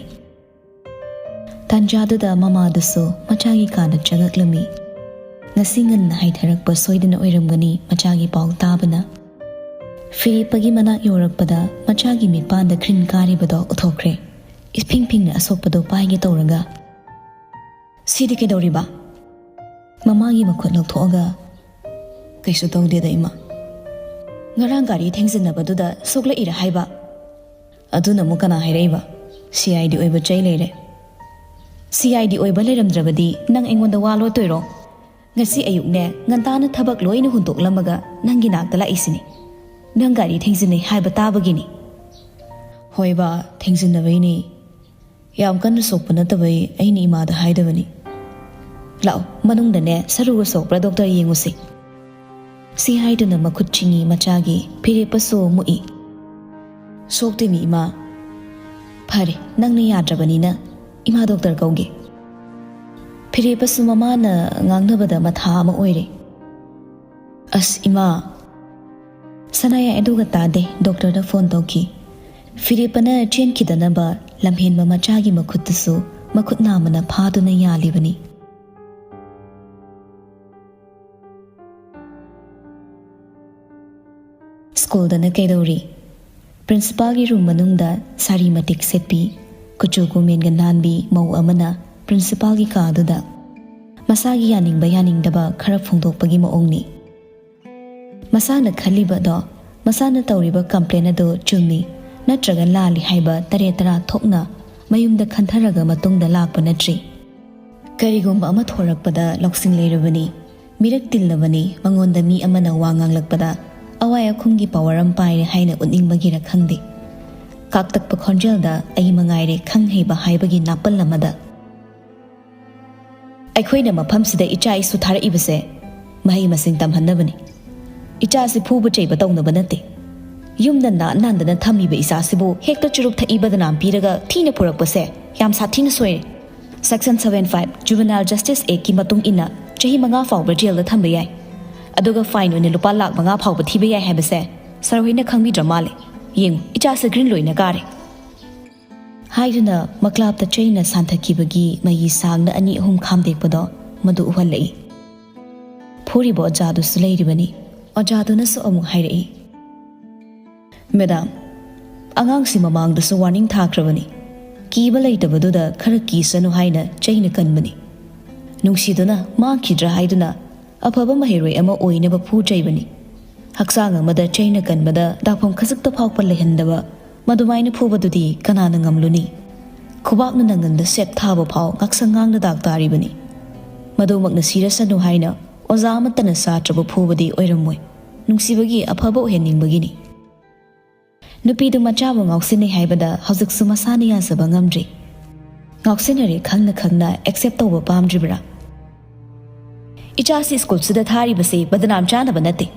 ꯇꯥꯟꯖꯥꯗꯨꯗ ꯃꯃꯥꯗꯨꯁꯨ ꯃꯆꯥꯒꯤ ꯀꯥꯗ ꯆꯪꯉꯛꯂꯝꯃꯤ꯫ ꯉꯁꯤ ꯉꯟꯅ ꯍꯥꯏꯊꯔꯛꯄ ꯁꯣꯏꯗꯅ ꯑꯣꯏꯔꯝꯒꯅꯤ ꯃꯆꯥꯒꯤ ꯄꯥꯎ ꯇꯥꯕꯅ꯫ ꯐꯤꯔꯦꯞꯄꯒꯤ ꯃꯅꯥꯛ ꯌꯧꯔꯛꯄꯗ ꯃꯆꯥꯒꯤ ꯃꯤꯠꯄꯥꯟꯗ ꯀ꯭ꯔꯤꯟ ꯀꯥꯔꯤꯕꯗꯣ ꯎꯊꯣꯛꯈ꯭ꯔꯦ꯫ ꯏꯐꯤꯡ ꯐꯤꯡꯅ ꯑꯁꯣꯛꯄꯗꯣ ꯄꯥꯏꯒꯦ ꯇꯧꯔꯒ, "ꯁꯤꯗꯤ ꯀꯩꯗꯧꯔꯤꯕ?" ꯃꯃꯥꯒꯤ ꯃꯈꯨꯠ ꯂꯧꯊꯣꯛꯑꯒ, "ꯀꯩꯁꯨ ꯇꯧꯗꯦꯗ ꯏꯃꯥ꯫ ꯉꯔꯥꯡ ꯒꯥꯔꯤ ꯊꯦꯡꯖꯤꯟꯅꯕꯗꯨꯗ ꯁꯣꯛꯂꯛꯏꯔꯥ ꯍꯥꯏꯕ?" ꯑꯗꯨꯅ ꯑꯃꯨꯛ ꯀꯅꯥ ꯍꯥꯏꯔꯛꯏꯕ? ꯁꯤ ꯑꯥꯏ ꯗꯤ ꯑꯣꯏꯕ ꯆꯩ ꯂꯩꯔꯦ꯫ ꯁꯤ ꯑꯥꯏ ꯗꯤ ꯑꯣꯏꯕ ꯂꯩꯔꯝꯗ꯭ꯔꯕꯗꯤ ꯅꯪ ꯑꯩꯉꯣꯟꯗ ꯋꯥ ꯂꯣꯠꯇꯣꯏꯔꯣ? ꯉꯁꯤ ꯑꯌꯨꯛꯅꯦ, ꯉꯟꯇꯥꯅ ꯊꯕꯛ ꯂꯣꯏꯅ ꯍꯨꯟꯗꯣꯛꯂꯝꯃꯒ ꯅꯪꯒꯤ ꯅꯥꯛꯇ ꯂꯥꯛꯏꯁꯤꯅꯤ꯫ ꯅꯪ ꯒꯥꯔꯤ ꯊꯦꯡꯖꯤꯟꯅꯩ ꯍꯥꯏꯕ ꯇꯥꯕꯒꯤꯅꯤ꯫ ꯍꯣꯏ ꯕꯥ, ꯊꯦꯡꯖꯤꯟꯅꯕꯩꯅꯤ꯫ ꯌꯥꯝ ꯀꯟꯅ ꯁꯣꯛꯄ ꯅꯠꯇꯕꯩ ꯑꯩꯅ ꯏꯃꯥꯗ ꯍꯥꯏꯗꯕꯅꯤ꯫ ꯂꯥꯛꯑꯣ, ꯃꯅꯨꯡꯗꯅꯦ ꯁꯔꯨꯒ ꯁꯣꯛꯄ꯭ꯔꯥ ꯗꯣꯛꯇꯔ ꯌꯦꯡꯉꯨꯁꯤ꯫ ꯁꯤ ꯍꯥꯏꯗꯨꯅ ꯃꯈꯨꯠ ꯆꯤꯡꯏ ꯃꯆꯥꯒꯤ ꯐꯤꯔꯦꯞꯄꯁꯨ ꯃꯨꯛꯏ꯫ ꯁꯣꯛꯇꯦꯃꯤ ꯏꯃꯥ꯫ ꯐꯔꯦ, ꯅꯪꯅ ꯌꯥꯗ꯭ꯔꯕꯅꯤꯅ ꯏꯃꯥ ꯗꯣꯛꯇꯔ ꯀꯧꯒꯦ꯫ ꯐꯤꯔꯦꯞꯄꯁꯨ ꯃꯃꯥꯅ ꯉꯥꯡꯅꯕꯗ ꯃꯊꯥ ꯑꯃ ꯑꯣꯏꯔꯦ꯫ ꯑꯁ ꯏꯃꯥ꯫ ꯁꯅꯥꯌꯥꯏ ꯑꯗꯨꯒ ꯇꯥꯗꯦ, ꯗꯣꯛꯇꯔꯗ ꯐꯣꯟ ꯇꯧꯈꯤ꯫ ꯐꯤꯔꯦꯞꯄꯅ ꯆꯦꯟꯈꯤꯗꯅꯕ ꯂꯝꯍꯦꯟꯕ ꯃꯆꯥꯒꯤ ꯃꯈꯨꯠꯇꯨꯁꯨ ꯃꯈꯨꯠ ꯅꯥꯝꯃꯅ ꯐꯥꯗꯨꯅ ꯌꯥꯜꯂꯤꯕꯅꯤ꯫ ꯁ꯭ꯀꯨꯜꯗꯅ ꯀꯩꯗꯧꯔꯤ? ꯄ꯭ꯔꯤꯟꯁꯤꯄꯥꯜꯒꯤ ꯔꯨꯝ ꯃꯅꯨꯡꯗ ꯁꯥꯔꯤ ꯃꯇꯤꯛ ꯁꯦꯠꯄꯤ, ꯀꯨꯆꯨ ꯀꯨꯃꯦꯟꯒ ꯅꯥꯟꯕꯤ ꯃꯧ ꯑꯃꯅ ꯄ꯭ꯔꯤꯟꯁꯤꯄꯥꯜꯒꯤ ꯀꯥꯗꯨꯗ ꯃꯁꯥꯒꯤ ꯌꯥꯅꯤꯡꯕ ꯌꯥꯅꯤꯡꯗꯕ ꯈꯔ ꯐꯣꯡꯗꯣꯛꯄꯒꯤ ꯃꯑꯣꯡꯅꯤ꯫ ꯃꯁꯥꯅ ꯈꯜꯂꯤꯕꯗꯣ, ꯃꯁꯥꯅ ꯇꯧꯔꯤꯕ ꯀꯝꯄ꯭ꯂꯦꯟ ꯑꯗꯨ ꯆꯨꯝꯃꯤ ꯅꯠꯇ꯭ꯔꯒ ꯂꯥꯜꯂꯤ ꯍꯥꯏꯕ ꯇꯔꯦꯠ ꯇꯔꯥ ꯊꯣꯛꯅ ꯃꯌꯨꯝꯗ ꯈꯟꯊꯔꯒ ꯃꯇꯨꯡꯗ ꯂꯥꯛꯄ ꯅꯠꯇ꯭ꯔꯤ꯫ ꯀꯔꯤꯒꯨꯝꯕ ꯑꯃ ꯊꯣꯔꯛꯄꯗ ꯂꯧꯁꯤꯡ ꯂꯩꯔꯕꯅꯤ, ꯃꯤꯔꯛ ꯇꯤꯜꯂꯕꯅꯤ, ꯃꯉꯣꯟꯗ ꯃꯤ ꯑꯃꯅ ꯋꯥ ꯉꯥꯡꯂꯛꯄꯗ ꯑꯋꯥꯏ ꯑꯈꯨꯝꯒꯤ ꯄꯥꯋꯔ ꯑꯃ ꯄꯥꯏꯔꯦ ꯍꯥꯏꯅ ꯎꯠꯅꯤꯡꯕꯒꯤꯔ ꯈꯪꯗꯦ, ꯀꯥꯛꯇꯛꯄ ꯈꯣꯟꯖꯦꯜꯗ ꯑꯩ ꯃꯉꯥꯏꯔꯦ ꯈꯪ ꯍꯩꯕ ꯍꯥꯏꯕꯒꯤ ꯅꯥꯄꯜ ꯑꯃꯗ꯫ ꯑꯩꯈꯣꯏꯅ ꯃꯐꯝꯁꯤꯗ ꯏꯆꯥ ꯏꯁꯨ ꯊꯥꯔꯛꯏꯕꯁꯦ ꯃꯍꯩ ꯃꯁꯤꯡ ꯇꯝꯍꯟꯅꯕꯅꯤ꯫ ꯏꯆꯥꯁꯤ ꯐꯨꯕ ꯆꯩꯕ ꯇꯧꯅꯕ ꯅꯠꯇꯦ꯫ ꯌꯨꯝꯗ ꯅꯥꯟ ꯅꯥꯟꯗꯅ ꯊꯝꯃꯤꯕ ꯏꯆꯥꯁꯤꯕꯨ ꯍꯦꯛꯇ ꯆꯨꯔꯨꯞ ꯊꯛꯏ ꯕꯗꯅꯥꯝ ꯄꯤꯔꯒ ꯊꯤꯅ ꯄꯨꯔꯛꯄꯁꯦ ꯌꯥꯝ ꯁꯥꯊꯤꯅ ꯁꯣꯏꯔꯦ꯫ Section seven five Juvenile Justice Actꯀꯤ ꯃꯇꯨꯡ ꯏꯟꯅ ꯆꯍꯤ ꯃꯉꯥ ꯐꯥꯎꯕ ꯖꯦꯜꯗ ꯊꯝꯕ ꯌꯥꯏ꯫ ꯑꯗꯨꯒ ꯐꯥꯏꯟ ꯑꯣꯏꯅ ꯂꯨꯄꯥ ꯂꯥꯈ ꯃꯉꯥ ꯐꯥꯎꯕ ꯊꯤꯕ ꯌꯥꯏ ꯍꯥꯏꯕꯁꯦ ꯁꯥꯔ ꯍꯣꯏꯅ ꯈꯪꯕꯤꯗ꯭ꯔ ꯃꯥꯜꯂꯦ꯫ ꯌꯦꯡꯉꯨ, ꯏꯆꯥꯁꯦ ꯒ꯭ꯔꯤꯟ ꯂꯣꯏꯅ ꯀꯥꯔꯦ꯫ ꯍꯥꯏꯗꯨꯅ ꯃꯀ꯭ꯂꯥꯞꯇ ꯆꯩꯅ ꯁꯥꯟꯊꯈꯤꯕꯒꯤ ꯃꯌꯤ ꯁꯥꯡꯅ ꯑꯅꯤ ꯑꯍꯨꯝ ꯈꯥꯝꯗꯦꯛꯄꯗꯣ ꯃꯗꯨ ꯎꯍꯜꯂꯛꯏ꯫ ꯐꯨꯔꯤꯕ ꯑꯣꯖꯥꯗꯨꯁꯨ ꯂꯩꯔꯤꯕꯅꯤ꯫ ꯑꯣꯖꯥꯗꯨꯅꯁꯨ ꯑꯃꯨꯛ ꯍꯥꯏꯔꯛꯏ, "ꯃꯦꯗꯥꯝ, ꯑꯉꯥꯡꯁꯤ ꯃꯃꯥꯡꯗꯁꯨ ꯋꯥꯔꯅꯤꯡ ꯊꯥꯈ꯭ꯔꯕꯅꯤ꯫ ꯀꯤꯕ ꯂꯩꯇꯕꯗꯨꯗ ꯈꯔ ꯀꯤꯁꯅꯨ ꯍꯥꯏꯅ ꯆꯩꯅ ꯀꯟꯕꯅꯤ꯫ ꯅꯨꯡꯁꯤꯗꯨꯅ ꯃꯥꯡꯈꯤꯗ꯭ꯔꯥ ꯍꯥꯏꯗꯨꯅ ꯑꯐꯕ ꯃꯍꯩꯔꯣꯏ ꯑꯃ ꯑꯣꯏꯅꯕ ꯐꯨ ꯆꯩꯕꯅꯤ꯫ ꯍꯛꯆꯥꯡ ꯑꯃꯗ ꯆꯩꯅ ꯀꯟꯕꯗ ꯗꯥꯛꯐꯝ ꯈꯖꯤꯛꯇ ꯐꯥꯎꯕ ꯂꯩꯍꯟꯗꯕ ꯃꯗꯨꯃꯥꯏꯅ ꯐꯨꯕꯗꯨꯗꯤ ꯀꯅꯥꯅ ꯉꯝꯂꯨꯅꯤ? ꯈꯨꯕꯥꯛꯅ ꯅꯪꯒꯟꯗ ꯁꯦꯠ ꯊꯥꯕ ꯐꯥꯎ ꯉꯥꯛꯁꯪ ꯉꯥꯡꯅ ꯗꯥꯛ ꯇꯥꯔꯤꯕꯅꯤ꯫ ꯃꯗꯨꯃꯛꯅ ꯁꯤꯔꯁꯅꯨ ꯍꯥꯏꯅ ꯑꯣꯖꯥ ꯑꯃꯠꯇꯅ ꯁꯥꯇ꯭ꯔꯕꯨ ꯐꯨꯕꯗꯤ ꯑꯣꯏꯔꯝꯃꯣꯏ꯫ ꯅꯨꯡꯁꯤꯕꯒꯤ ꯑꯐꯕ ꯑꯣꯏꯍꯟꯅꯤꯡꯕꯒꯤꯅꯤ꯫ ꯅꯨꯄꯤꯗꯨ ꯃꯆꯥꯕꯨ ꯉꯥꯎꯁꯤꯟꯅꯩ ꯍꯥꯏꯕꯗ ꯍꯧꯖꯤꯛꯁꯨ ꯃꯁꯥꯅ ꯌꯥꯖꯕ ꯉꯝꯗ꯭ꯔꯤ꯫ ꯉꯥꯎꯁꯤꯟꯅꯔꯦ ꯈꯪꯅ ꯈꯪꯅ ꯑꯦꯛꯁꯦꯞ ꯇꯧꯕ ꯄꯥꯝꯗ꯭ꯔꯤꯕ꯭ꯔꯥ? ꯏꯆꯥꯁꯤ ꯁ꯭ꯀꯨꯜꯁꯤꯗ ꯊꯥꯔꯤꯕꯁꯤ ꯕꯗꯅꯥꯝ ꯆꯥꯅꯕ ꯅꯠꯇꯦ꯫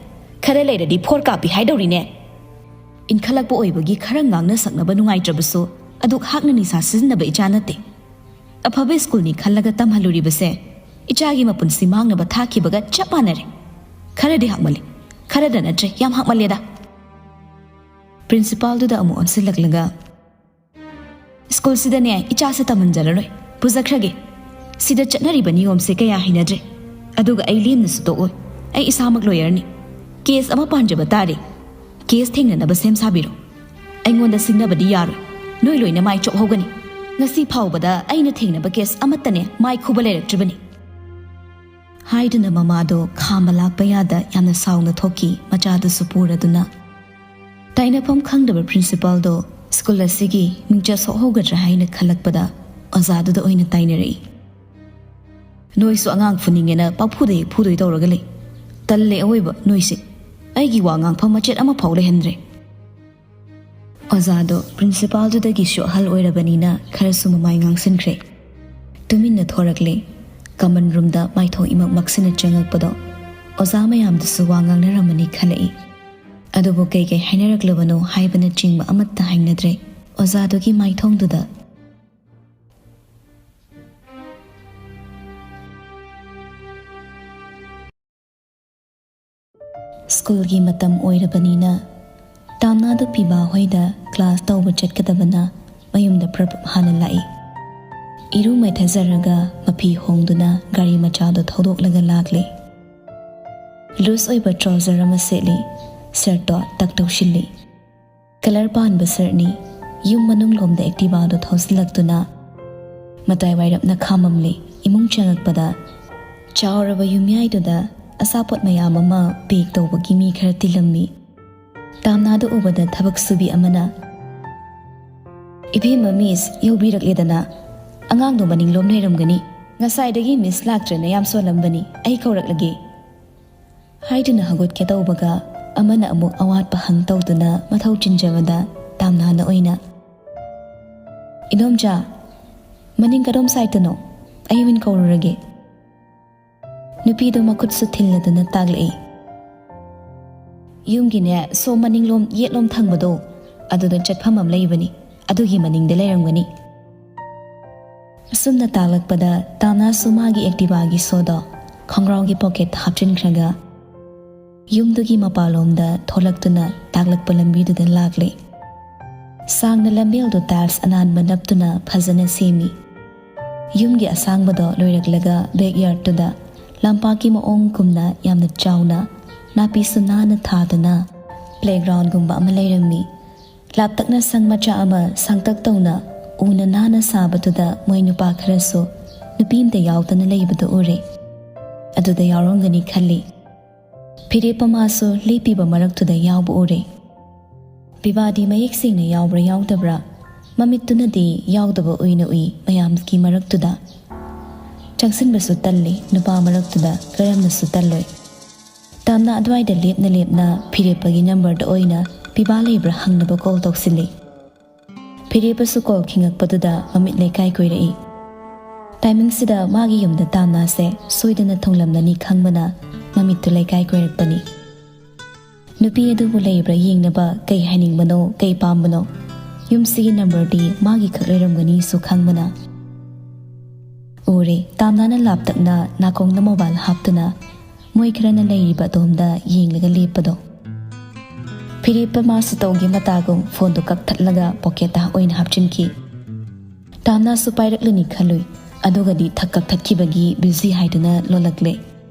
ꯈꯔ ꯂꯩꯔꯗꯤ ꯐꯣꯔ ꯀꯥꯞꯄꯤ ꯍꯥꯏꯗꯧꯔꯤꯅꯦ꯫ ꯏꯟꯈꯠꯂꯛꯄ ꯑꯣꯏꯕꯒꯤ ꯈꯔ ꯉꯥꯡꯅ ꯁꯛꯅꯕ ꯅꯨꯡꯉꯥꯏꯇ꯭ꯔꯕꯁꯨ, ꯑꯗꯨꯛ ꯍꯥꯛꯅ ꯅꯤꯁꯥ ꯁꯤꯖꯤꯟꯅꯕ ꯏꯆꯥ ꯅꯠꯇꯦ꯫ ꯑꯐꯕ ꯁ꯭ꯀꯨꯜꯅꯤ ꯈꯜꯂꯒ ꯇꯝꯍꯜꯂꯨꯔꯤꯕꯁꯦ ꯏꯆꯥꯒꯤ ꯃꯄꯨꯟꯁꯤ ꯃꯥꯡꯅꯕ ꯊꯥꯈꯤꯕꯒ ꯆꯞ ꯃꯥꯟꯅꯔꯦ꯫ ꯈꯔꯗꯤ ꯍꯥꯛꯃꯜꯂꯤ꯫ ꯈꯔꯗ ꯅꯠꯇ꯭ꯔꯦ, ꯌꯥꯝ ꯍꯥꯛꯃꯜꯂꯦꯗ꯫ ꯄ꯭ꯔꯤꯟꯁꯤꯄꯥꯜꯗꯨꯗ ꯑꯃꯨꯛ ꯑꯣꯟꯁꯤꯜꯂꯛꯂꯒ, "ꯁ꯭ꯀꯨꯜꯁꯤꯗꯅꯦ ꯏꯆꯥꯁꯦ ꯇꯝꯍꯟꯖꯔꯔꯣꯏ, ꯄꯨꯖꯈ꯭ꯔꯒꯦ꯫ ꯁꯤꯗ ꯆꯠꯅꯔꯤꯕ ꯅꯤꯌꯣꯝꯁꯦ ꯀꯌꯥ ꯍꯩꯅꯗ꯭ꯔꯦ꯫ ꯑꯗꯨꯒ ꯑꯩ ꯂꯦꯝꯅꯁꯨ ꯇꯣꯛꯑꯣꯏ꯫ ꯑꯩ ꯏꯁꯥꯃꯛ ꯂꯣꯌꯔꯅꯤ꯫ ꯀꯦꯁ ꯑꯃ ꯄꯥꯟꯖꯕ ꯇꯥꯔꯦ꯫ ꯀꯦꯁ ꯊꯦꯡꯅꯅꯕ ꯁꯦꯝ ꯁꯥꯕꯤꯔꯣ꯫ ꯑꯩꯉꯣꯟꯗ ꯁꯤꯡꯅꯕꯗꯤ ꯌꯥꯔꯣꯏ꯫ ꯅꯣꯏ ꯂꯣꯏꯅ ꯃꯥꯏ ꯆꯣꯞꯍꯧꯒꯅꯤ꯫ ꯉꯁꯤ ꯐꯥꯎꯕꯗ ꯑꯩꯅ ꯊꯦꯡꯅꯕ ꯀꯦꯁ ꯑꯃꯠꯇꯅꯦ ꯃꯥꯏ ꯈꯨꯕ ꯂꯩꯔꯛꯇ꯭ꯔꯤꯕꯅꯤ"꯫ ꯍꯥꯏꯗꯨꯅ ꯃꯃꯥꯗꯣ ꯈꯥꯝꯕ ꯂꯥꯛꯄ ꯌꯥꯗ ꯌꯥꯝꯅ ꯁꯥꯎꯅ ꯊꯣꯛꯈꯤ, ꯃꯆꯥꯗꯨꯁꯨ ꯄꯨꯔꯗꯨꯅ꯫ ꯇꯥꯏꯅꯐꯝ ꯈꯪꯗꯕ ꯄ꯭ꯔꯤꯟꯁꯤꯄꯥꯜꯗꯣ ꯁ꯭ꯀꯨꯜ ꯑꯁꯤꯒꯤ ꯃꯤꯡꯆꯠ ꯁꯣꯛꯍꯧꯒꯗ꯭ꯔꯥ ꯍꯥꯏꯅ ꯈꯜꯂꯛꯄꯗ ꯑꯣꯖꯥꯗꯨꯗ ꯑꯣꯏꯅ ꯇꯥꯏꯅꯔꯛꯏ꯫ "ꯅꯣꯏꯁꯨ ꯑꯉꯥꯡ ꯐꯨꯅꯤꯡꯉꯦꯅ ꯄꯥꯛꯐꯨꯗ ꯍꯦꯛ ꯐꯨꯗꯣꯏ ꯇꯧꯔꯒ ꯂꯩ꯫ ꯇꯜꯂꯦ ꯑꯑꯣꯏꯕ ꯅꯣꯏꯁꯦ꯫ ꯑꯩꯒꯤ ꯋꯥ ꯉꯥꯡꯐꯝ ꯃꯆꯦꯠ ꯑꯃꯐꯥꯎ ꯂꯩꯍꯟꯗ꯭ꯔꯦ"꯫ ꯑꯣꯖꯥꯗꯣ ꯄ꯭ꯔꯤꯟꯁꯤꯄꯥꯜꯗꯨꯗꯒꯤꯁꯨ ꯑꯍꯜ ꯑꯣꯏꯔꯕꯅꯤꯅ ꯈꯔꯁꯨ ꯃꯃꯥꯏ ꯉꯥꯡꯁꯤꯟꯈ꯭ꯔꯦ꯫ ꯇꯨꯃꯤꯟꯅ ꯊꯣꯔꯛꯂꯦ꯫ ꯀꯃꯟ ꯔꯨꯝꯗ ꯃꯥꯏꯊꯣꯡ ꯏꯃꯛ ꯃꯛꯁꯤꯟꯅ ꯆꯪꯉꯛꯄꯗꯣ ꯑꯣꯖꯥ ꯃꯌꯥꯝꯗꯨꯁꯨ ꯋꯥ ꯉꯥꯡꯅꯔꯝꯃꯅꯤ ꯈꯜꯂꯛꯏ꯫ ꯑꯗꯨꯕꯨ ꯀꯩꯀꯩ ꯍꯥꯏꯅꯔꯛꯂꯕꯅꯣ ꯍꯥꯏꯕꯅꯆꯤꯡꯕ ꯑꯃꯠꯇ ꯍꯥꯏꯅꯗ꯭ꯔꯦ꯫ ꯑꯣꯖꯥꯗꯨꯒꯤ ꯃꯥꯏꯊꯣꯡꯗꯨꯗ ꯁ꯭ꯀꯨꯜꯒꯤ ꯃꯇꯝ ꯑꯣꯏꯔꯕꯅꯤꯅ ꯇꯥꯝꯅꯥꯗꯨ ꯄꯤꯕꯥ ꯍꯣꯏꯗ ꯀ꯭ꯂꯥꯁ ꯇꯧꯕ ꯆꯠꯀꯗꯕꯅ ꯃꯌꯨꯝꯗ ꯄ꯭ꯔꯞ ꯍꯥꯟꯅ ꯂꯥꯛꯏ꯫ ꯏꯔꯨ ꯃꯥꯏꯊꯖꯔꯒ ꯃꯐꯤ ꯍꯣꯡꯗꯨꯅ ꯒꯥꯔꯤ ꯃꯆꯥꯗꯨ ꯊꯧꯗꯣꯛꯂꯒ ꯂꯥꯛꯂꯦ꯫ ꯂꯨꯖ ꯑꯣꯏꯕ ꯇ꯭ꯔꯥꯎꯖꯔ ꯑꯃ ꯁꯦꯠꯂꯤ, ꯁꯔꯠꯇꯣ ꯇꯛ ꯇꯧꯁꯤꯜꯂꯤ꯫ ꯀꯂꯔ ꯄꯥꯟꯕ ꯁꯔꯠꯅꯤ꯫ ꯌꯨꯝ ꯃꯅꯨꯡ ꯂꯣꯝꯗ ꯑꯦꯛꯇꯤꯚꯥꯗꯨ ꯊꯧꯖꯤꯜꯂꯛꯇꯨꯅ ꯃꯇꯥꯏ ꯋꯥꯏꯔꯞꯅ ꯈꯥꯝꯃꯝꯂꯦ꯫ ꯏꯃꯨꯡ ꯆꯪꯉꯛꯄꯗ ꯆꯥꯎꯔꯕ ꯌꯨꯝꯌꯥꯏꯗꯨꯗ ꯑꯆꯥꯄꯣꯠ ꯃꯌꯥꯝ ꯑꯃ ꯄꯦꯛ ꯇꯧꯕꯒꯤ ꯃꯤ ꯈꯔ ꯇꯤꯜꯂꯝꯃꯤ꯫ ꯇꯥꯝꯅꯥꯗꯨ ꯎꯕꯗ ꯊꯕꯛ ꯁꯨꯕꯤ ꯑꯃꯅ, "ꯏꯕꯦꯝꯃ ꯃꯤꯁ, ꯌꯧꯕꯤꯔꯛꯂꯦꯗꯅ꯫ ꯑꯉꯥꯡꯗꯣ ꯃꯅꯤꯡꯂꯣꯝ ꯂꯩꯔꯝꯒꯅꯤ꯫ ꯉꯁꯥꯏꯗꯒꯤ ꯃꯤꯁ ꯂꯥꯛꯇ꯭ꯔꯦꯅ ꯌꯥꯝ ꯁꯣꯜꯂꯝꯕꯅꯤ꯫ ꯑꯩ ꯀꯧꯔꯛꯂꯒꯦ" ꯍꯥꯏꯗꯨꯅ ꯍꯧꯒꯠꯀꯦ ꯇꯧꯕꯒ, ꯑꯃꯅ ꯑꯃꯨꯛ ꯑꯋꯥꯠꯄ ꯍꯪ ꯇꯧꯗꯨꯅ ꯃꯊꯧ ꯆꯤꯟꯖꯕꯗ, ꯇꯥꯝꯅꯥꯅ ꯑꯣꯏꯅ, "ꯏꯗꯣꯝꯆꯥ, ꯃꯅꯤꯡ ꯀꯗꯣꯝ ꯁꯥꯏꯠꯇꯅꯣ? ꯑꯩ ꯑꯣꯏꯅ ꯀꯧꯔꯨꯔꯒꯦ"꯫ ꯅꯨꯄꯤꯗꯣ ꯃꯈꯨꯠꯁꯨ ꯊꯤꯜꯂꯗꯨꯅ ꯇꯥꯛꯂꯛꯏ, "ꯌꯨꯝꯒꯤꯅꯦ, ꯁꯣꯝ ꯃꯅꯤꯡꯂꯣꯝ ꯌꯦꯠꯂꯣꯝ ꯊꯪꯕꯗꯣ, ꯑꯗꯨꯗ ꯆꯠꯐꯝ ꯑꯃ ꯂꯩꯕꯅꯤ, ꯑꯗꯨꯒꯤ ꯃꯅꯤꯡꯗ ꯂꯩꯔꯝꯒꯅꯤ"꯫ ꯑꯁꯨꯝꯅ ꯇꯥꯛꯂꯛꯄꯗ, ꯇꯥꯝꯅꯥꯁꯨ ꯃꯥꯒꯤ ꯑꯦꯛꯇꯤꯚꯥꯒꯤ ꯁꯣꯗꯣ ꯈꯣꯡꯒ꯭ꯔꯥꯎꯒꯤ ꯄꯣꯀꯦꯠꯇ ꯍꯥꯞꯆꯤꯟꯈ꯭ꯔꯒ, ꯌꯨꯝꯗꯨꯒꯤ ꯃꯄꯥꯟꯂꯣꯝꯗ ꯊꯣꯛꯂꯛꯇꯨꯅ ꯇꯥꯛꯂꯛꯄ ꯂꯝꯕꯤꯗꯨꯗ ꯂꯥꯛꯂꯦ꯫ ꯁꯥꯡꯅ ꯂꯝꯕꯦꯜꯗꯨ ꯇꯥꯏꯜꯁ ꯑꯅꯥꯟꯕ ꯅꯞꯇꯨꯅ ꯐꯖꯅ ꯁꯦꯝꯃꯤ꯫ ꯌꯨꯝꯒꯤ ꯑꯁꯥꯡꯕꯗꯣ ꯂꯣꯏꯔꯛꯂꯒ, ꯕꯦꯛꯌꯥꯔꯗꯇꯨꯗ ꯂꯝꯄꯥꯛꯀꯤ ꯃꯑꯣꯡꯒꯨꯝꯅ ꯌꯥꯝꯅ ꯆꯥꯎꯅ ꯅꯥꯄꯤꯁꯨ ꯅꯥꯟꯅ ꯊꯥꯗꯨꯅ, ꯄ꯭ꯂꯦꯒ꯭ꯔꯥꯎꯟꯒꯨꯝꯕ ꯑꯃ ꯂꯩꯔꯝꯃꯤ꯫ ꯂꯥꯞꯇꯛꯅ ꯁꯪ ꯃꯆꯥ ꯑꯃ ꯁꯥꯡꯇꯛ ꯇꯧꯅ ꯎꯅ ꯅꯥꯟꯅ ꯁꯥꯕꯗꯨꯗ ꯃꯣꯏ ꯅꯨꯄꯥ ꯈꯔꯁꯨ ꯅꯨꯄꯤ ꯑꯃꯇ ꯌꯥꯎꯗꯅ ꯂꯩꯕꯗꯨ ꯎꯔꯦ꯫ ꯑꯗꯨꯗ ꯌꯥꯎꯔꯝꯒꯅꯤ ꯈꯜꯂꯤ꯫ ꯐꯤꯔꯦꯞꯄ ꯃꯥꯁꯨ ꯂꯦꯞꯄꯤꯕ ꯃꯔꯛꯇꯨꯗ ꯌꯥꯎꯕ ꯎꯔꯦ꯫ ꯄꯤꯕꯥꯗꯤ ꯃꯌꯦꯛ ꯁꯦꯡꯅ ꯌꯥꯎꯕ꯭ꯔꯥ ꯌꯥꯎꯗꯕ꯭ꯔꯥ, ꯃꯃꯤꯠꯇꯨꯅꯗꯤ ꯌꯥꯎꯗꯕ ꯎꯏꯅ ꯎꯏ ꯃꯌꯥꯝꯒꯤ ꯃꯔꯛꯇꯨꯗ꯫ ꯆꯪꯁꯤꯟꯕꯁꯨ ꯇꯜꯂꯤ, ꯅꯨꯄꯥ ꯃꯔꯛꯇꯨꯗ ꯀꯔꯝꯅꯁꯨ ꯇꯜꯂꯣꯏ꯫ ꯇꯥꯝꯅ ꯑꯗꯨꯋꯥꯏꯗ ꯂꯦꯞꯅ ꯂꯦꯞꯅ ꯐꯤꯔꯦꯞꯄꯒꯤ ꯅꯝꯕꯔꯗ ꯑꯣꯏꯅ ꯄꯤꯕꯥ ꯂꯩꯕ꯭ꯔꯥ ꯍꯪꯅꯕ ꯀꯣꯜ ꯇꯧꯁꯤꯜꯂꯤ꯫ ꯐꯤꯔꯦꯞꯄꯁꯨ ꯀꯣꯜ ꯈꯤꯡꯉꯛꯄꯗꯨꯗ ꯃꯃꯤꯠ ꯂꯩꯀꯥꯏ ꯀꯣꯏꯔꯛꯏ꯫ ꯇꯥꯏꯃꯤꯡꯁꯤꯗ ꯃꯥꯒꯤ ꯌꯨꯝꯗ ꯇꯥꯝꯅꯥꯁꯦ ꯁꯣꯏꯗꯅ ꯊꯨꯡꯂꯝꯂꯅꯤ ꯈꯪꯕꯅ ꯃꯃꯤꯠꯇꯨ ꯂꯩꯀꯥꯏ ꯀꯣꯏꯔꯛꯄꯅꯤ꯫ ꯅꯨꯄꯤ ꯑꯗꯨꯕꯨ ꯂꯩꯕ꯭ꯔꯥ ꯌꯦꯡꯅꯕ ꯀꯩ ꯍꯥꯏꯅꯤꯡꯕꯅꯣ, ꯀꯩ ꯄꯥꯝꯕꯅꯣ? ꯌꯨꯝꯁꯤꯒꯤ ꯅꯝꯕꯔꯗꯤ ꯃꯥꯒꯤ ꯈꯛ ꯂꯩꯔꯝꯒꯅꯤꯁꯨ ꯈꯪꯕꯅ꯫ ꯎꯔꯦ, ꯇꯥꯝꯅꯥꯅ ꯂꯥꯞꯇꯛꯅ ꯅꯥꯀꯣꯡꯗ ꯃꯣꯕꯥꯏꯜ ꯍꯥꯞꯇꯨꯅ ꯃꯣꯏ ꯈꯔꯅ ꯂꯩꯔꯤꯕ ꯑꯗꯣꯝꯗ ꯌꯦꯡꯂꯒ ꯂꯦꯞꯄꯗꯣ꯫ ꯐꯤꯔꯦꯞꯄ ꯃꯥꯁꯨ ꯇꯧꯒꯦ ꯃꯇꯥꯒꯨꯝ ꯐꯣꯟꯗꯨ ꯀꯛꯊꯠꯂꯒ ꯄꯣꯀꯦꯠꯇ ꯑꯣꯏꯅ ꯍꯥꯞꯆꯤꯟꯈꯤ꯫ ꯇꯥꯝꯅꯥꯁꯨ ꯄꯥꯏꯔꯛꯂꯅꯤ ꯈꯜꯂꯨꯏ, ꯑꯗꯨꯒꯗꯤ ꯊꯛ ꯀꯛꯊꯠꯈꯤꯕꯒꯤ ꯕꯤꯖꯤ ꯍꯥꯏꯗꯨꯅ ꯂꯣꯜꯂꯛꯂꯦ꯫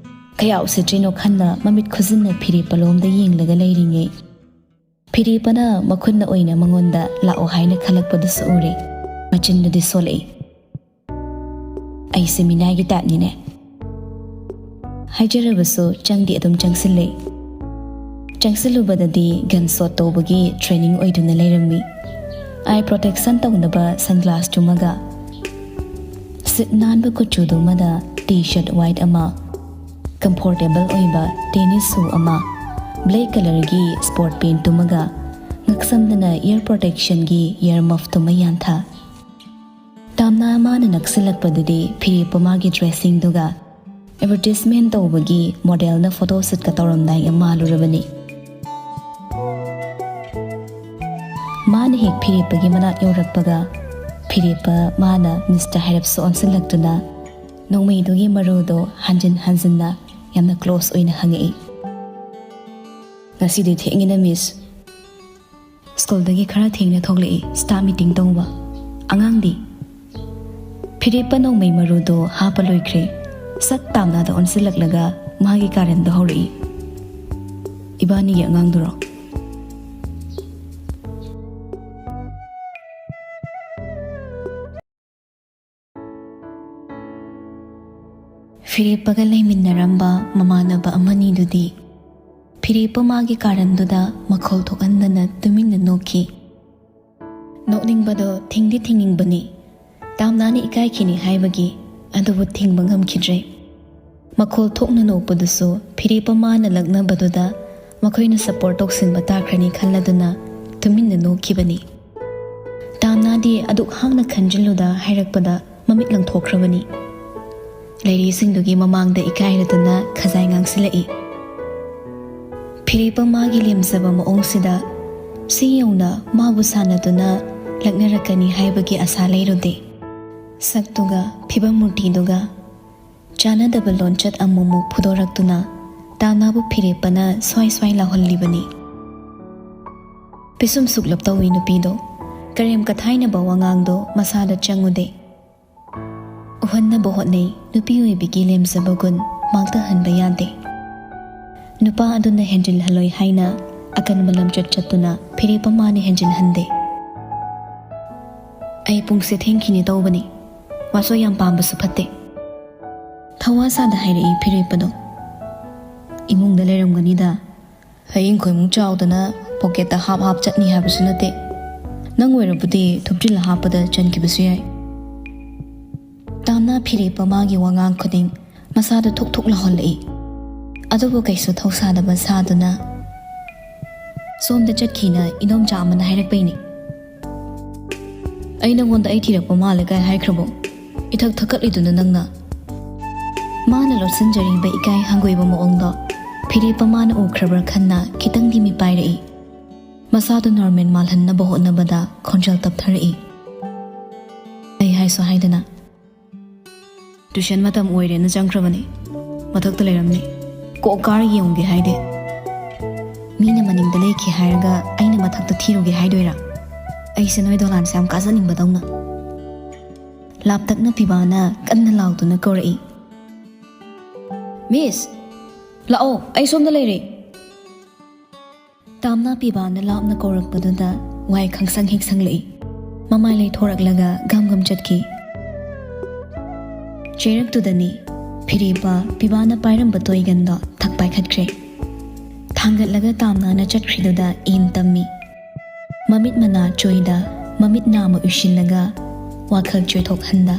ꯀꯌꯥ ꯎꯁꯤꯠꯇ꯭ꯔꯤꯅꯣ ꯈꯟꯅ ꯃꯃꯤꯠ ꯈꯨꯖꯤꯟꯅ ꯐꯤꯔꯦꯞꯄꯂꯣꯝꯗ ꯌꯦꯡꯂꯒ ꯂꯩꯔꯤꯉꯩ, ꯐꯤꯔꯦꯞꯄꯅ ꯃꯈꯨꯠꯅ ꯑꯣꯏꯅ ꯃꯉꯣꯟꯗ "ꯂꯥꯛꯑꯣ" ꯍꯥꯏꯅ ꯈꯜꯂꯛꯄꯗꯨꯁꯨ ꯎꯔꯦ꯫ ꯃꯆꯤꯟꯗꯨꯗꯤ ꯁꯣꯜꯂꯛꯏ꯫ "ꯑꯩꯁꯦ ꯃꯤꯅꯥꯏꯒꯤ ꯇꯥꯏꯞꯅꯤꯅꯦ" ꯍꯥꯏꯖꯔꯕꯁꯨ ꯆꯪꯗꯤ ꯑꯗꯨꯝ ꯆꯪꯁꯤꯜꯂꯦ꯫ ꯆꯪꯁꯤꯜꯂꯨꯕꯗꯗꯤ ꯒꯟ ꯁꯣꯠ ꯇꯧꯕꯒꯤ ꯇ꯭ꯔꯦꯅꯤꯡ ꯑꯣꯏꯗꯨꯅ ꯂꯩꯔꯝꯃꯤ꯫ ꯑꯥꯏ ꯄ꯭ꯔꯣꯇꯦꯛꯁꯟ ꯇꯧꯅꯕ ꯁꯟꯒ꯭ꯂꯥꯁ ꯇꯨꯝꯃꯒ, ꯁꯤꯠ ꯅꯥꯟꯕ ꯀꯨꯆꯨꯗꯨꯃꯗ ꯇꯤ ꯁꯔꯠ ꯋꯥꯏꯠ ꯑꯃ, ꯀꯝꯐꯣꯔꯇꯦꯕꯜ ꯑꯣꯏꯕ ꯇꯦꯅꯤꯁ ꯁꯨ ꯑꯃ, ꯕ꯭ꯂꯦꯛ ꯀꯂꯔꯒꯤ ꯁ꯭ꯄꯣꯔꯠ ꯄꯦꯟ ꯇꯨꯝꯃꯒ, ꯉꯛꯁꯝꯗꯅ ꯏꯌꯔ ꯄ꯭ꯔꯣꯇꯦꯛꯁꯟꯒꯤ ꯏꯌꯔ ꯃꯐ ꯇꯨꯝꯃ ꯌꯥꯟꯊ꯫ ꯇꯥꯝꯅꯥ ꯃꯥꯅ ꯅꯛꯁꯤꯜꯂꯛꯄꯗꯗꯤ ꯐꯤꯔꯦꯞꯄ ꯃꯥꯒꯤ ꯗ꯭ꯔꯦꯁꯤꯡꯗꯨꯒ ꯑꯦꯗꯚꯔꯇꯤꯁꯃꯦꯟ ꯇꯧꯕꯒꯤ ꯃꯣꯗꯦꯜꯅ ꯐꯣꯇꯣ ꯁꯨꯠꯀ ꯇꯧꯔꯝꯗꯥꯏꯒ ꯃꯥꯜꯂꯨꯔꯕꯅꯤ꯫ ꯃꯥꯅ ꯍꯦꯛ ꯐꯤꯔꯦꯞꯄꯒꯤ ꯃꯅꯥꯛ ꯌꯧꯔꯛꯄꯒ, ꯐꯤꯔꯦꯞꯄ ꯃꯥꯅ ꯃꯤꯁꯇ ꯍꯥꯏꯔꯞꯁꯨ ꯑꯣꯟꯁꯤꯜꯂꯛꯇꯨꯅ ꯅꯣꯡꯃꯩꯗꯨꯒꯤ ꯃꯔꯨꯗꯣ ꯍꯟꯖꯤꯟ ꯍꯟꯖꯤꯟꯅ ꯌꯥꯝꯅ ꯀ꯭ꯂꯣꯁ ꯑꯣꯏꯅ ꯍꯪꯉꯛꯏ꯫ "ꯉꯁꯤꯗꯤ ꯊꯦꯡꯉꯤꯅ, ꯃꯤꯁ꯫ ꯁ꯭ꯀꯨꯜꯗꯒꯤ ꯈꯔ ꯊꯦꯡꯅ ꯊꯣꯛꯂꯛꯏ, ꯁ꯭ꯇꯥꯐ ꯃꯤꯇꯤꯡ ꯇꯧꯕ꯫ ꯑꯉꯥꯡꯗꯤ?" ꯐꯤꯔꯦꯞꯄ ꯅꯣꯡꯃꯩ ꯃꯔꯨꯗꯣ ꯍꯥꯞꯄ ꯂꯣꯏꯈ꯭ꯔꯦ꯫ ꯁꯠ ꯇꯥꯝꯅꯥꯗ ꯑꯣꯟꯁꯤꯜꯂꯛꯂꯒ ꯃꯥꯒꯤ ꯀꯥꯔꯟꯗꯣ ꯍꯧꯔꯛꯏ꯫ "ꯏꯕꯥꯅꯤꯒꯤ ꯑꯉꯥꯡꯗꯨꯔꯣ?" ꯐꯤꯔꯦꯞꯄꯒ ꯂꯩꯃꯤꯟꯅꯔꯝꯕ ꯃꯃꯥꯟꯅꯕ ꯑꯃꯅꯤꯗꯨꯗꯤ ꯐꯤꯔꯦꯞꯄ ꯃꯥꯒꯤ ꯀꯥꯔꯟꯗꯨꯗ ꯃꯈꯣꯜ ꯊꯣꯛꯍꯟꯗꯅ ꯇꯨꯃꯤꯟꯅ ꯅꯣꯛꯈꯤ꯫ ꯅꯣꯛꯅꯤꯡꯕꯗꯣ ꯊꯤꯡꯗꯤ ꯊꯤꯡꯅꯤꯡꯕꯅꯤ, ꯇꯥꯝꯅꯥꯅ ꯏꯀꯥꯏꯈꯤꯅꯤ ꯍꯥꯏꯕꯒꯤ, ꯑꯗꯨꯕꯨ ꯊꯤꯡꯕ ꯉꯝꯈꯤꯗ꯭ꯔꯦ꯫ ꯃꯈꯣꯜ ꯊꯣꯛꯅ ꯅꯣꯛꯄꯗꯨꯁꯨ ꯐꯤꯔꯦꯞꯄ ꯃꯥꯅ ꯂꯛꯅꯕꯗꯨꯗ ꯃꯈꯣꯏꯅ ꯁꯄꯣꯔꯠ ꯇꯧꯁꯤꯟꯕ ꯇꯥꯈ꯭ꯔꯅꯤ ꯈꯜꯂꯗꯨꯅ ꯇꯨꯃꯤꯟꯅ ꯅꯣꯛꯈꯤꯕꯅꯤ꯫ ꯇꯥꯝꯅꯥꯗꯤ ꯑꯗꯨꯛ ꯍꯥꯡꯅ ꯈꯟꯖꯤꯜꯂꯨꯗ ꯍꯥꯏꯔꯛꯄꯗ ꯃꯃꯤꯠ ꯂꯪꯊꯣꯛꯈ꯭ꯔꯕꯅꯤ꯫ ꯂꯩꯔꯤꯁꯤꯡꯗꯨꯒꯤ ꯃꯃꯥꯡꯗ ꯏꯀꯥꯏꯔꯗꯨꯅ ꯈꯖꯥꯏ ꯉꯥꯡꯁꯤꯜꯂꯛꯏ꯫ ꯐꯤꯔꯦꯞꯄ ꯃꯥꯒꯤ ꯂꯦꯝꯖꯕ ꯃꯑꯣꯡꯁꯤꯗ ꯁꯤ ꯌꯧꯅ ꯃꯥꯕꯨ ꯁꯥꯟꯅꯗꯨꯅ ꯂꯛꯅꯔꯛꯀꯅꯤ ꯍꯥꯏꯕꯒꯤ ꯑꯁꯥ ꯂꯩꯔꯨꯗꯦ꯫ ꯁꯛꯇꯨꯒ ꯐꯤꯕꯝ ꯃꯨꯔꯇꯤꯗꯨꯒ ꯆꯥꯟꯅꯗꯕ ꯂꯣꯟꯆꯠ ꯑꯃꯨꯛꯃꯨꯛ ꯐꯨꯗꯣꯔꯛꯇꯨꯅ ꯇꯥꯝꯅꯥꯕꯨ ꯐꯤꯔꯦꯞꯄꯅ ꯁ꯭ꯋꯥꯏ ꯁ꯭ꯋꯥꯏ ꯂꯥꯎꯍꯜꯂꯤꯕꯅꯤ꯫ ꯄꯤꯁꯨꯝ ꯁꯨꯛꯂꯞ ꯇꯧꯏ ꯅꯨꯄꯤꯗꯣ꯫ ꯀꯔꯦꯝ ꯀꯊꯥꯏꯅꯕ ꯋꯥꯉꯥꯡꯗꯣ ꯃꯁꯥꯗ ꯆꯪꯉꯨꯗꯦ꯫ ꯎꯍꯟꯅꯕ ꯍꯣꯠꯅꯩ, ꯅꯨꯄꯤ ꯑꯣꯏꯕꯤꯒꯤ ꯂꯦꯝꯖꯕ ꯒꯨꯟ ꯃꯥꯡꯊꯍꯟꯕ ꯌꯥꯗꯦ꯫ ꯅꯨꯄꯥ ꯑꯗꯨꯅ ꯍꯦꯟꯖꯤꯜꯍꯜꯂꯣꯏ ꯍꯥꯏꯅ ꯑꯀꯟꯕ ꯂꯝꯆꯠ ꯆꯠꯇꯨꯅ ꯐꯤꯔꯦꯞꯄ ꯃꯥꯅ ꯍꯦꯟꯖꯤꯜꯍꯟꯗꯦ꯫ "ꯑꯩ ꯄꯨꯡꯁꯦ ꯊꯦꯡꯈꯤꯅꯦ ꯇꯧꯕꯅꯤ, ꯃꯥꯁꯨ ꯌꯥꯝ ꯄꯥꯝꯕꯁꯨ ꯐꯠꯇꯦ꯫ ꯊꯋꯥ ꯁꯥꯗ ꯍꯥꯏꯔꯛꯏ ꯐꯤꯔꯦꯞꯄꯗꯣ꯫ ꯏꯃꯨꯡꯗ ꯂꯩꯔꯝꯒꯅꯤꯗ꯫ ꯍꯌꯤꯡ ꯈꯣꯏꯃꯨꯛ ꯆꯥꯎꯗꯅ ꯄꯣꯀꯦꯠꯇ ꯍꯥꯞ ꯍꯥꯞ ꯆꯠꯅꯤ ꯍꯥꯏꯕꯁꯨ ꯅꯠꯇꯦ꯫ ꯅꯪ ꯑꯣꯏꯔꯕꯗꯤ ꯊꯨꯞꯆꯤꯜꯂ ꯍꯥꯞꯄꯗ ꯆꯟꯈꯤꯕꯁꯨ ꯌꯥꯏ꯫ ꯇꯥꯝꯅ ꯐꯤꯔꯦꯞꯄ ꯃꯥꯒꯤ ꯋꯥꯉꯥꯡ ꯈꯨꯗꯤꯡ ꯃꯁꯥꯗ ꯊꯨꯛ ꯊꯨꯛ ꯂꯥꯎꯍꯜꯂꯛꯏ꯫ ꯑꯗꯨꯕꯨ ꯀꯩꯁꯨ ꯊꯧꯁꯥꯗꯕ ꯁꯥꯗꯨꯅ, "ꯁꯣꯝꯗ ꯆꯠꯈꯤꯅ ꯏꯗꯣꯝꯆꯥ ꯑꯃꯅ ꯍꯥꯏꯔꯛꯄꯩꯅꯤ꯫ ꯑꯩ ꯅꯪꯉꯣꯟꯗ ꯑꯩ ꯊꯤꯔꯛꯄ ꯃꯥꯜꯂꯦ ꯀꯥꯏ ꯍꯥꯏꯈ꯭ꯔꯕꯣ? ꯏꯊꯛ ꯊꯛꯀꯠꯂꯤꯗꯨꯅ ꯅꯪꯅ?" ꯃꯥꯅ ꯂꯣꯠꯁꯤꯟꯖꯔꯤꯕ ꯏꯀꯥꯏ ꯍꯪꯒꯣꯏꯕ ꯃꯑꯣꯡꯗꯣ ꯐꯤꯔꯦꯞꯄ ꯃꯥꯅ ꯎꯈ꯭ꯔꯕ꯭ꯔꯥ ꯈꯟꯅ ꯈꯤꯇꯪꯗꯤ ꯃꯤꯠ ꯄꯥꯏꯔꯛꯏ꯫ ꯃꯁꯥꯗꯨ ꯅꯣꯔꯃꯦꯜ ꯃꯥꯜꯍꯟꯅꯕ ꯍꯣꯠꯅꯕꯗ ꯈꯣꯟꯖꯦꯜ ꯇꯞꯊꯔꯛꯏ꯫ ꯑꯩ ꯍꯥꯏꯁꯨ ꯍꯥꯏꯗꯅ, "ꯇ꯭ꯌꯨꯁꯟ ꯃꯇꯝ ꯑꯣꯏꯔꯦꯅ ꯆꯪꯈ꯭ꯔꯕꯅꯤ꯫ ꯃꯊꯛꯇ ꯂꯩꯔꯝꯅꯤ꯫ ꯀꯣꯛ ꯀꯥꯔ ꯌꯦꯡꯉꯨꯒꯦ ꯍꯥꯏꯗꯦ꯫ ꯃꯤꯅ ꯃꯅꯤꯡꯗ ꯂꯩꯈꯤ ꯍꯥꯏꯔꯒ ꯑꯩꯅ ꯃꯊꯛꯇ ꯊꯤꯔꯨꯒꯦ ꯍꯥꯏꯗꯣꯏꯔꯥ? ꯑꯩꯁꯦ ꯅꯣꯏ ꯗꯣꯂꯥꯟꯁꯦ ꯌꯥꯝ ꯀꯥꯖꯅꯤꯡꯕꯗꯧꯅ꯫" ꯂꯥꯞꯇꯛꯅ ꯄꯤꯕꯥꯅ ꯀꯟꯅ ꯂꯥꯎꯗꯨꯅ ꯀꯧꯔꯛꯏ, "ꯃꯤꯁ, ꯂꯥꯛꯑꯣ, ꯑꯩ ꯁꯣꯝꯗ ꯂꯩꯔꯦ!" ꯇꯥꯝꯅ ꯄꯤꯕꯥꯅ ꯂꯥꯞꯅ ꯀꯧꯔꯛꯄꯗꯨꯗ ꯋꯥꯏ ꯈꯪꯁꯪ ꯍꯦꯛ ꯁꯪꯂꯛꯏ꯫ ꯃꯃꯥꯏ ꯂꯩꯊꯣꯔꯛꯂꯒ ꯒꯝ ꯒꯝ ꯆꯠꯈꯤ꯫ ꯆꯩꯔꯛꯇꯨꯗꯅꯤ ꯐꯤꯔꯦꯞꯄ ꯄꯤꯕꯥꯅ ꯄꯥꯏꯔꯝꯕ ꯇꯣꯏꯒꯟꯗꯣ ꯊꯛ ꯄꯥꯏꯈꯠꯈ꯭ꯔꯦ꯫ ꯊꯥꯡꯒꯠꯂꯒ ꯇꯥꯝꯅꯥꯅ ꯆꯠꯈ꯭ꯔꯤꯗꯨꯗ ꯏꯟ ꯇꯝꯃꯤ꯫ ꯃꯃꯤꯠ ꯃꯅꯥ ꯆꯣꯏꯗ, ꯃꯃꯤꯠ ꯅꯥꯃ ꯎꯏꯁꯤꯜꯂꯒ ꯋꯥꯈꯜ ꯆꯣꯏꯊꯣꯛꯍꯟꯗ,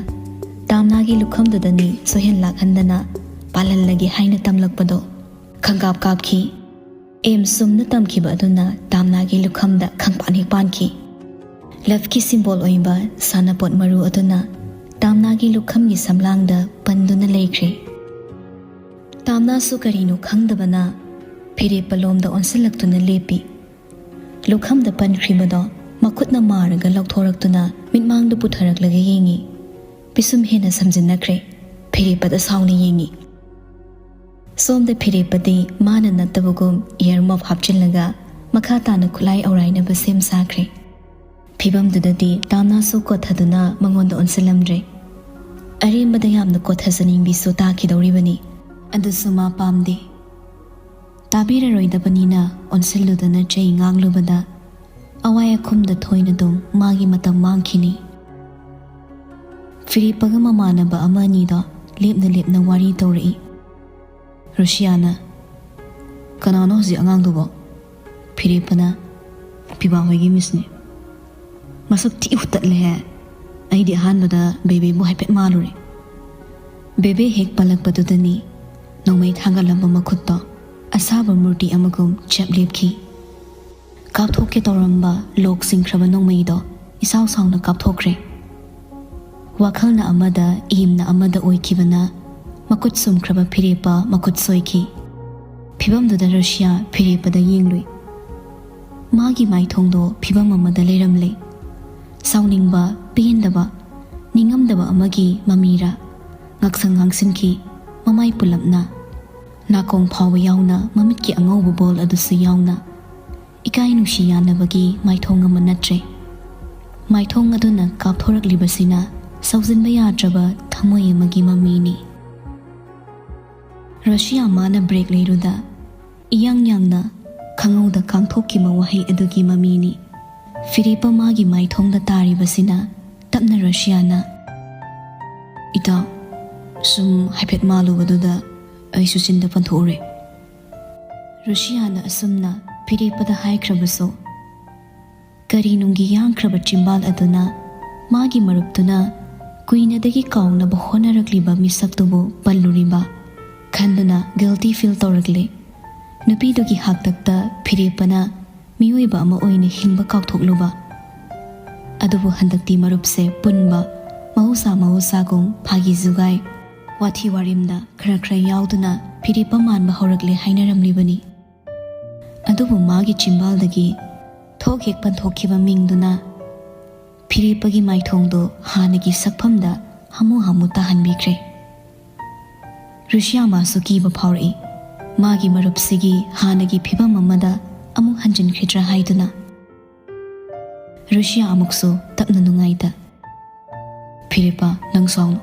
ꯇꯥꯝꯅꯥꯒꯤ ꯂꯨꯈꯝꯗꯨꯗꯅꯤ ꯁꯣꯏꯍꯟ ꯂꯥꯛꯍꯟꯗꯅ ꯄꯥꯜꯍꯜꯂꯒꯦ ꯍꯥꯏꯅ ꯇꯝꯂꯛꯄꯗꯣ ꯈꯪꯀꯥꯞ ꯀꯥꯞꯈꯤ꯫ ꯑꯦꯝ ꯁꯨꯝꯅ ꯇꯝꯈꯤꯕ ꯑꯗꯨꯅ ꯇꯥꯝꯅꯥꯒꯤ ꯂꯨꯈꯝꯗ ꯈꯪꯄꯥꯟ ꯍꯦꯛ ꯄꯥꯟꯈꯤ꯫ ꯂꯚꯀꯤ ꯁꯤꯝꯕꯣꯜ ꯑꯣꯏꯕ ꯁꯥꯟꯅꯄꯣꯠ ꯃꯔꯨ ꯑꯗꯨꯅ ꯇꯥꯝꯅꯥꯒꯤ ꯂꯨꯈꯝꯒꯤ ꯁꯝꯂꯥꯡꯗ ꯄꯟꯗꯨꯅ ꯂꯩꯈ꯭ꯔꯦ꯫ ꯇꯥꯝꯅꯥꯁꯨ ꯀꯔꯤꯅꯣ ꯈꯪꯗꯕꯅ ꯐꯤꯔꯦꯞꯄ ꯂꯣꯝꯗ ꯑꯣꯟꯁꯤꯜꯂꯛꯇꯨꯅ ꯂꯦꯞꯄꯤ꯫ ꯂꯨꯈꯝꯗ ꯄꯟꯈ꯭ꯔꯤꯕꯗꯣ ꯃꯈꯨꯠꯅ ꯃꯥꯔꯒ ꯂꯧꯊꯣꯔꯛꯇꯨꯅ ꯃꯤꯠꯃꯥꯡꯗ ꯄꯨꯊꯔꯛꯂꯒ ꯌꯦꯡꯉꯤ꯫ ꯄꯤꯁꯨꯝ ꯍꯦꯟꯅ ꯁꯝꯖꯤꯟꯅꯈ꯭ꯔꯦ꯫ ꯐꯤꯔꯦꯞꯄꯗ ꯁꯥꯎꯅ ꯌꯦꯡꯉꯤ꯫ ꯁꯣꯝꯗ ꯐꯤꯔꯦꯞꯄꯗꯤ ꯃꯥꯅ ꯅꯠꯇꯕꯒꯨꯝ ꯏꯌꯔ ꯃꯐ ꯍꯥꯞꯆꯤꯜꯂꯒ ꯃꯈꯥ ꯇꯥꯅ ꯈꯨꯠꯂꯥꯏ ꯑꯧꯔꯥꯏꯅꯕ ꯁꯦꯝ ꯁꯥꯈ꯭ꯔꯦ꯫ ꯐꯤꯕꯝꯗꯨꯗꯗꯤ ꯇꯥꯝꯅꯥꯁꯨ ꯀꯣꯊꯗꯨꯅ ꯃꯉꯣꯟꯗ ꯑꯣꯟꯁꯤꯜꯂꯝꯗ꯭ꯔꯦ꯫ ꯑꯔꯦꯝꯕꯗ ꯌꯥꯝꯅ ꯀꯣꯊꯖꯅꯤꯡꯕꯤꯁꯨ ꯇꯥꯈꯤꯗꯧꯔꯤꯕꯅꯤ꯫ ꯑꯗꯨꯁꯨ ꯃꯥ ꯄꯥꯝꯗꯦ꯫ ꯇꯥꯕꯤꯔꯔꯣꯏꯗꯕꯅꯤꯅ ꯑꯣꯟꯁꯤꯜꯂꯨꯗꯅ ꯆꯩ ꯉꯥꯡꯂꯨꯕꯗ ꯑꯋꯥꯏ ꯑꯈꯨꯝꯗ ꯊꯣꯏꯅꯗꯨꯝ ꯃꯥꯒꯤ ꯃꯇꯝ ꯃꯥꯡꯈꯤꯅꯤ꯫ ꯐꯤꯔꯦꯞꯄꯒ ꯃꯃꯥꯟꯅꯕ ꯑꯃ ꯑꯅꯤꯗꯣ ꯂꯦꯞꯅ ꯂꯦꯞꯅ ꯋꯥꯔꯤ ꯇꯧꯔꯛꯏ꯫ ꯔꯨꯁꯤꯌꯥꯅ, "ꯀꯅꯥꯅꯣ ꯍꯧꯖꯤꯛ ꯑꯉꯥꯡꯗꯨꯕꯣ?" ꯐꯤꯔꯦꯞꯄꯅ, "ꯄꯤꯕꯥ ꯍꯣꯏꯒꯤ ꯃꯤꯁꯅꯦ꯫" ꯃꯁꯛ ꯊꯤ ꯎꯇꯠꯂꯦꯍꯦ꯫ ꯑꯩꯗꯤ ꯑꯍꯥꯟꯕꯗ ꯕꯦꯕꯦꯕꯨ ꯍꯥꯏꯐꯦꯠ ꯃꯥꯜꯂꯨꯔꯦ꯫ ꯕꯦꯕꯦ ꯍꯦꯛ ꯄꯜꯂꯛꯄꯗꯨꯗꯅꯤ ꯅꯣꯡꯃꯩ ꯊꯥꯡꯒꯠꯂꯝꯕ ꯃꯈꯨꯠꯇꯣ ꯑꯁꯥꯕ ꯃꯨꯔꯇꯤ ꯑꯃꯒꯨꯝ ꯆꯞ ꯂꯦꯞꯈꯤ꯫ ꯀꯥꯞꯊꯣꯛꯀꯦ ꯇꯧꯔꯝꯕ ꯂꯣꯛ ꯆꯤꯡꯈ꯭ꯔꯕ ꯅꯣꯡꯃꯩꯗꯣ ꯏꯁꯥꯎ ꯁꯥꯎꯅ ꯀꯥꯞꯊꯣꯛꯈ꯭ꯔꯦ꯫ ꯋꯥꯈꯜꯅ ꯑꯃꯗ, ꯏꯍꯤꯝꯅ ꯑꯃꯗ ꯑꯣꯏꯈꯤꯕꯅ ꯃꯈꯨꯠ ꯁꯨꯝꯈ꯭ꯔꯕ ꯐꯤꯔꯦꯞꯄ ꯃꯈꯨꯠ ꯁꯣꯏꯈꯤ꯫ ꯐꯤꯕꯝꯗꯨꯗ ꯔꯨꯁꯤꯌꯥ ꯐꯤꯔꯦꯞꯄꯗ ꯌꯦꯡꯂꯨꯏ꯫ ꯃꯥꯒꯤ ꯃꯥꯏꯊꯣꯡꯗꯣ ꯐꯤꯕꯝ ꯑꯃꯗ ꯂꯩꯔꯝꯂꯦ꯫ ꯁꯥꯎꯅꯤꯡꯕ, ꯄꯦꯟꯗꯕ, ꯅꯤꯡꯉꯝꯗꯕ ꯑꯃꯒꯤ ꯃꯃꯤꯔꯥ? ꯉꯛꯁꯪ ꯉꯥꯡꯁꯤꯟꯈꯤ ꯃꯃꯥꯏ ꯄꯨꯂꯞꯅ꯫ ꯅꯥꯀꯣꯡ ꯐꯥꯎꯕ ꯌꯥꯎꯅ ꯃꯃꯤꯠꯀꯤ ꯑꯉꯧꯕ ꯕꯣꯜ ꯑꯗꯨꯁꯨ ꯌꯥꯎꯅ꯫ ꯏꯀꯥꯏ ꯅꯨꯡꯁꯤ ꯌꯥꯅꯕꯒꯤ ꯃꯥꯏꯊꯣꯡ ꯑꯃ ꯅꯠꯇ꯭ꯔꯦ꯫ ꯃꯥꯏꯊꯣꯡ ꯑꯗꯨꯅ ꯀꯥꯞꯊꯣꯔꯛꯂꯤꯕꯁꯤꯅ ꯁꯧꯖꯤꯟꯕ ꯌꯥꯗ꯭ꯔꯕ ꯊꯃꯣꯏ ꯑꯃꯒꯤ ꯃꯃꯤꯅꯤ꯫ ꯔꯨꯁꯤꯌꯥ ꯃꯥꯅ ꯕ꯭ꯔꯦꯛ ꯂꯩꯔꯨꯗ ꯏꯌꯥꯡ ꯌꯥꯡꯅ ꯈꯪꯍꯧꯗ ꯀꯥꯡꯊꯣꯛꯈꯤꯕ ꯋꯥꯍꯩ ꯑꯗꯨꯒꯤ ꯃꯃꯤꯅꯤ꯫ ꯐꯤꯔꯦꯞꯄ ꯃꯥꯒꯤ ꯃꯥꯏꯊꯣꯡꯗ ꯇꯥꯔꯤꯕꯁꯤꯅ ꯇꯞꯅ ꯔꯨꯁꯤꯌꯥꯅ, "ꯏꯇꯥꯎ, ꯁꯨꯝ ꯍꯥꯏꯐꯦꯠ ꯃꯥꯜꯂꯨꯕꯗꯨꯗ ꯑꯩꯁꯨ ꯆꯤꯟꯗ ꯄꯟꯊꯣꯛꯎꯔꯦ꯫" ꯔꯨꯁꯤꯌꯥꯅ ꯑꯁꯨꯝꯅ ꯐꯤꯔꯦꯞꯄꯗ ꯍꯥꯏꯈ꯭ꯔꯕꯁꯨ, ꯀꯔꯤ ꯅꯨꯡꯒꯤ ꯌꯥꯡꯈ꯭ꯔꯕ ꯆꯤꯝꯕꯥꯜ ꯑꯗꯨꯅ ꯃꯥꯒꯤ ꯃꯔꯨꯞꯇꯨꯅ ꯀꯨꯏꯅꯗꯒꯤ ꯀꯥꯎꯅꯕ ꯍꯣꯠꯅꯔꯛꯂꯤꯕ ꯃꯤꯁꯛꯇꯨꯕꯨ ꯄꯜꯂꯨꯔꯤꯕ ꯈꯟꯗꯨꯅ ꯒꯤꯜꯇꯤ ꯐꯤꯜ ꯇꯧꯔꯛꯂꯦ꯫ ꯅꯨꯄꯤꯗꯨꯒꯤ ꯍꯥꯛꯇꯛꯇ ꯐꯤꯔꯦꯞꯄꯅ ꯃꯤꯑꯣꯏꯕ ꯑꯃ ꯑꯣꯏꯅ ꯍꯤꯡꯕ ꯀꯥꯎꯊꯣꯛꯂꯨꯕ꯫ ꯑꯗꯨꯕꯨ ꯍꯟꯗꯛꯇꯤ ꯃꯔꯨꯞꯁꯦ ꯄꯨꯟꯕ, ꯃꯍꯧꯁꯥ ꯃꯍꯧꯁꯥꯒꯨꯝ ꯐꯥꯒꯤ ꯖꯨꯒꯥꯏ, ꯋꯥꯊꯤ ꯋꯥꯔꯦꯝꯗ ꯈꯔ ꯈꯔ ꯌꯥꯎꯗꯨꯅ ꯐꯤꯔꯦꯞꯄ ꯃꯥꯟꯕ ꯍꯧꯔꯛꯂꯦ ꯍꯥꯏꯅꯔꯝꯂꯤꯕꯅꯤ꯫ ꯑꯗꯨꯕꯨ ꯃꯥꯒꯤ ꯆꯤꯝꯕꯥꯜꯗꯒꯤ ꯊꯣꯛ ꯍꯦꯛ ꯄꯟꯊꯣꯛꯈꯤꯕ ꯃꯤꯡꯗꯨꯅ ꯐꯤꯔꯦꯞꯄꯒꯤ ꯃꯥꯏꯊꯣꯡꯗꯨ ꯍꯥꯟꯅꯒꯤ ꯁꯛꯐꯝꯗ ꯍꯥꯃꯨ ꯍꯥꯃꯨ ꯇꯥꯍꯟꯕꯤꯈ꯭ꯔꯦ꯫ ꯔꯨꯁꯤꯌꯥ ꯃꯥꯁꯨ ꯀꯤꯕ ꯐꯥꯎꯔꯛꯏ꯫ ꯃꯥꯒꯤ ꯃꯔꯨꯞꯁꯤꯒꯤ ꯍꯥꯟꯅꯒꯤ ꯐꯤꯕꯝ ꯑꯃꯗ ꯑꯃꯨꯛ ꯍꯟꯖꯤꯟꯈꯤꯗ꯭ꯔꯥ ꯍꯥꯏꯗꯨꯅ꯫ ꯔꯨꯁꯤꯌꯥ ꯑꯃꯨꯛꯁꯨ ꯇꯞꯅ ꯅꯨꯡꯉꯥꯏꯇ, "ꯐꯤꯔꯦꯞꯄ, ꯅꯪ ꯁꯥꯎꯅꯨ꯫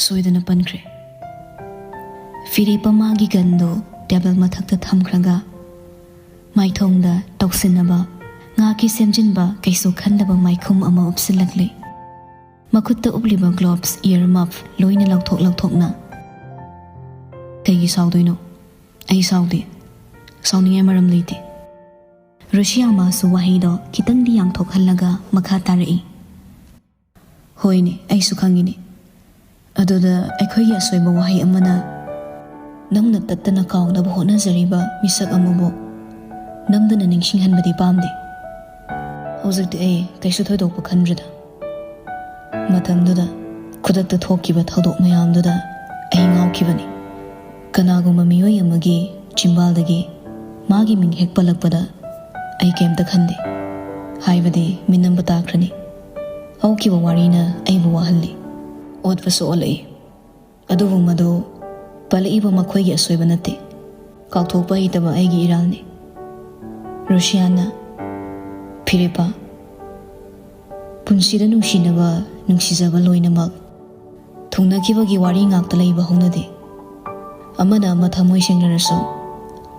ꯁꯣꯏꯗꯅ ꯄꯟꯈ꯭ꯔꯦ꯫" ꯐꯤꯔꯦꯞꯄ ꯃꯥꯒꯤ ꯒꯟꯗꯨ ꯇꯦꯕꯜ ꯃꯊꯛꯇ ꯊꯝꯈ꯭ꯔꯒ ꯃꯥꯏꯊꯣꯡꯗ ꯇꯧꯁꯤꯟꯅꯕ, ꯉꯥꯛꯀꯤ ꯁꯦꯝꯖꯤꯟꯕ ꯀꯩꯁꯨ ꯈꯟꯗꯕ ꯃꯥꯏꯈꯨꯝ ꯑꯃ ꯎꯞꯁꯤꯜꯂꯛꯂꯦ꯫ ꯃꯈꯨꯠꯇ ꯎꯞꯂꯤꯕ ꯒ꯭ꯂꯣꯚꯁ, ꯏꯌꯔ ꯃꯐ ꯂꯣꯏꯅ ꯂꯧꯊꯣꯛ ꯂꯧꯊꯣꯛꯅ, "ꯀꯩꯒꯤ ꯁꯥꯎꯗꯣꯏꯅꯣ? ꯑꯩ ꯁꯥꯎꯗꯦ꯫ ꯁꯥꯎꯅꯤꯡꯉꯥꯏ ꯃꯔꯝ ꯂꯩꯇꯦ꯫" ꯔꯨꯁꯤꯌꯥ ꯃꯥꯁꯨ ꯋꯥꯍꯩꯗꯣ ꯈꯤꯇꯪꯗꯤ ꯌꯥꯡꯊꯣꯛꯍꯜꯂꯒ ꯃꯈꯥ ꯇꯥꯔꯛꯏ꯫ "ꯍꯣꯏꯅꯦ, ꯑꯩꯁꯨ ꯈꯪꯉꯤꯅꯦ꯫ ꯑꯗꯨꯗ ꯑꯩꯈꯣꯏꯒꯤ ꯑꯁꯣꯏꯕ ꯋꯥꯍꯩ ꯑꯃꯅ ꯅꯪꯅ ꯇꯠꯇꯅ ꯀꯥꯎꯅꯕ ꯍꯣꯠꯅꯖꯔꯤꯕ ꯃꯤꯁꯛ ꯑꯃꯕꯨ ꯅꯝꯗꯅ ꯅꯤꯡꯁꯤꯡꯍꯟꯕꯗꯤ ꯄꯥꯝꯗꯦ꯫ ꯍꯧꯖꯤꯛꯇꯤ ꯑꯩ ꯀꯩꯁꯨ ꯊꯣꯏꯗꯣꯛꯄ ꯈꯟꯗ꯭ꯔꯦꯗ꯫ ꯃꯇꯝꯗꯨꯗ ꯈꯨꯗꯛꯇ ꯊꯣꯛꯈꯤꯕ ꯊꯧꯗꯣꯛ ꯃꯌꯥꯝꯗꯨꯗ ꯑꯩ ꯉꯥꯎꯈꯤꯕꯅꯤ꯫ ꯀꯅꯥꯒꯨꯝꯕ ꯃꯤꯑꯣꯏ ꯑꯃꯒꯤ ꯆꯤꯝꯕꯥꯜꯗꯒꯤ ꯃꯥꯒꯤ ꯃꯤꯡ ꯍꯦꯛ ꯄꯜꯂꯛꯄꯗ ꯑꯩ ꯀꯩꯝꯇ ꯈꯟꯗꯦ꯫ ꯍꯥꯏꯕꯗꯤ ꯃꯤꯅꯝꯕ ꯇꯥꯈ꯭ꯔꯅꯤ꯫ ꯍꯧꯈꯤꯕ ꯋꯥꯔꯤꯅ ꯑꯩꯕꯨ ꯋꯥꯍꯜꯂꯤ꯫ ꯑꯣꯠꯄꯁꯨ ꯑꯣꯠꯂꯛꯏ꯫ ꯑꯗꯨꯕꯨ ꯃꯗꯨ ꯄꯜꯂꯛꯏꯕ ꯃꯈꯣꯏꯒꯤ ꯑꯁꯣꯏꯕ ꯅꯠꯇꯦ꯫ ꯀꯥꯎꯊꯣꯛꯄ ꯍꯩꯇꯕ ꯑꯩꯒꯤ ꯏꯔꯥꯜꯅꯤ꯫" ꯔꯨꯁꯤꯌꯥꯅ, "ꯐꯤꯔꯦꯞꯄ, ꯄꯨꯟꯁꯤꯗ ꯅꯨꯡꯁꯤꯅꯕ, ꯅꯨꯡꯁꯤꯖꯕ ꯂꯣꯏꯅꯃꯛ ꯊꯨꯡꯅꯈꯤꯕꯒꯤ ꯋꯥꯔꯤ ꯉꯥꯛꯇ ꯂꯩꯕ ꯍꯧꯅꯗꯦ꯫ ꯑꯃꯅ ꯑꯃ ꯊꯃꯣꯏ ꯁꯦꯡꯅꯔꯁꯨ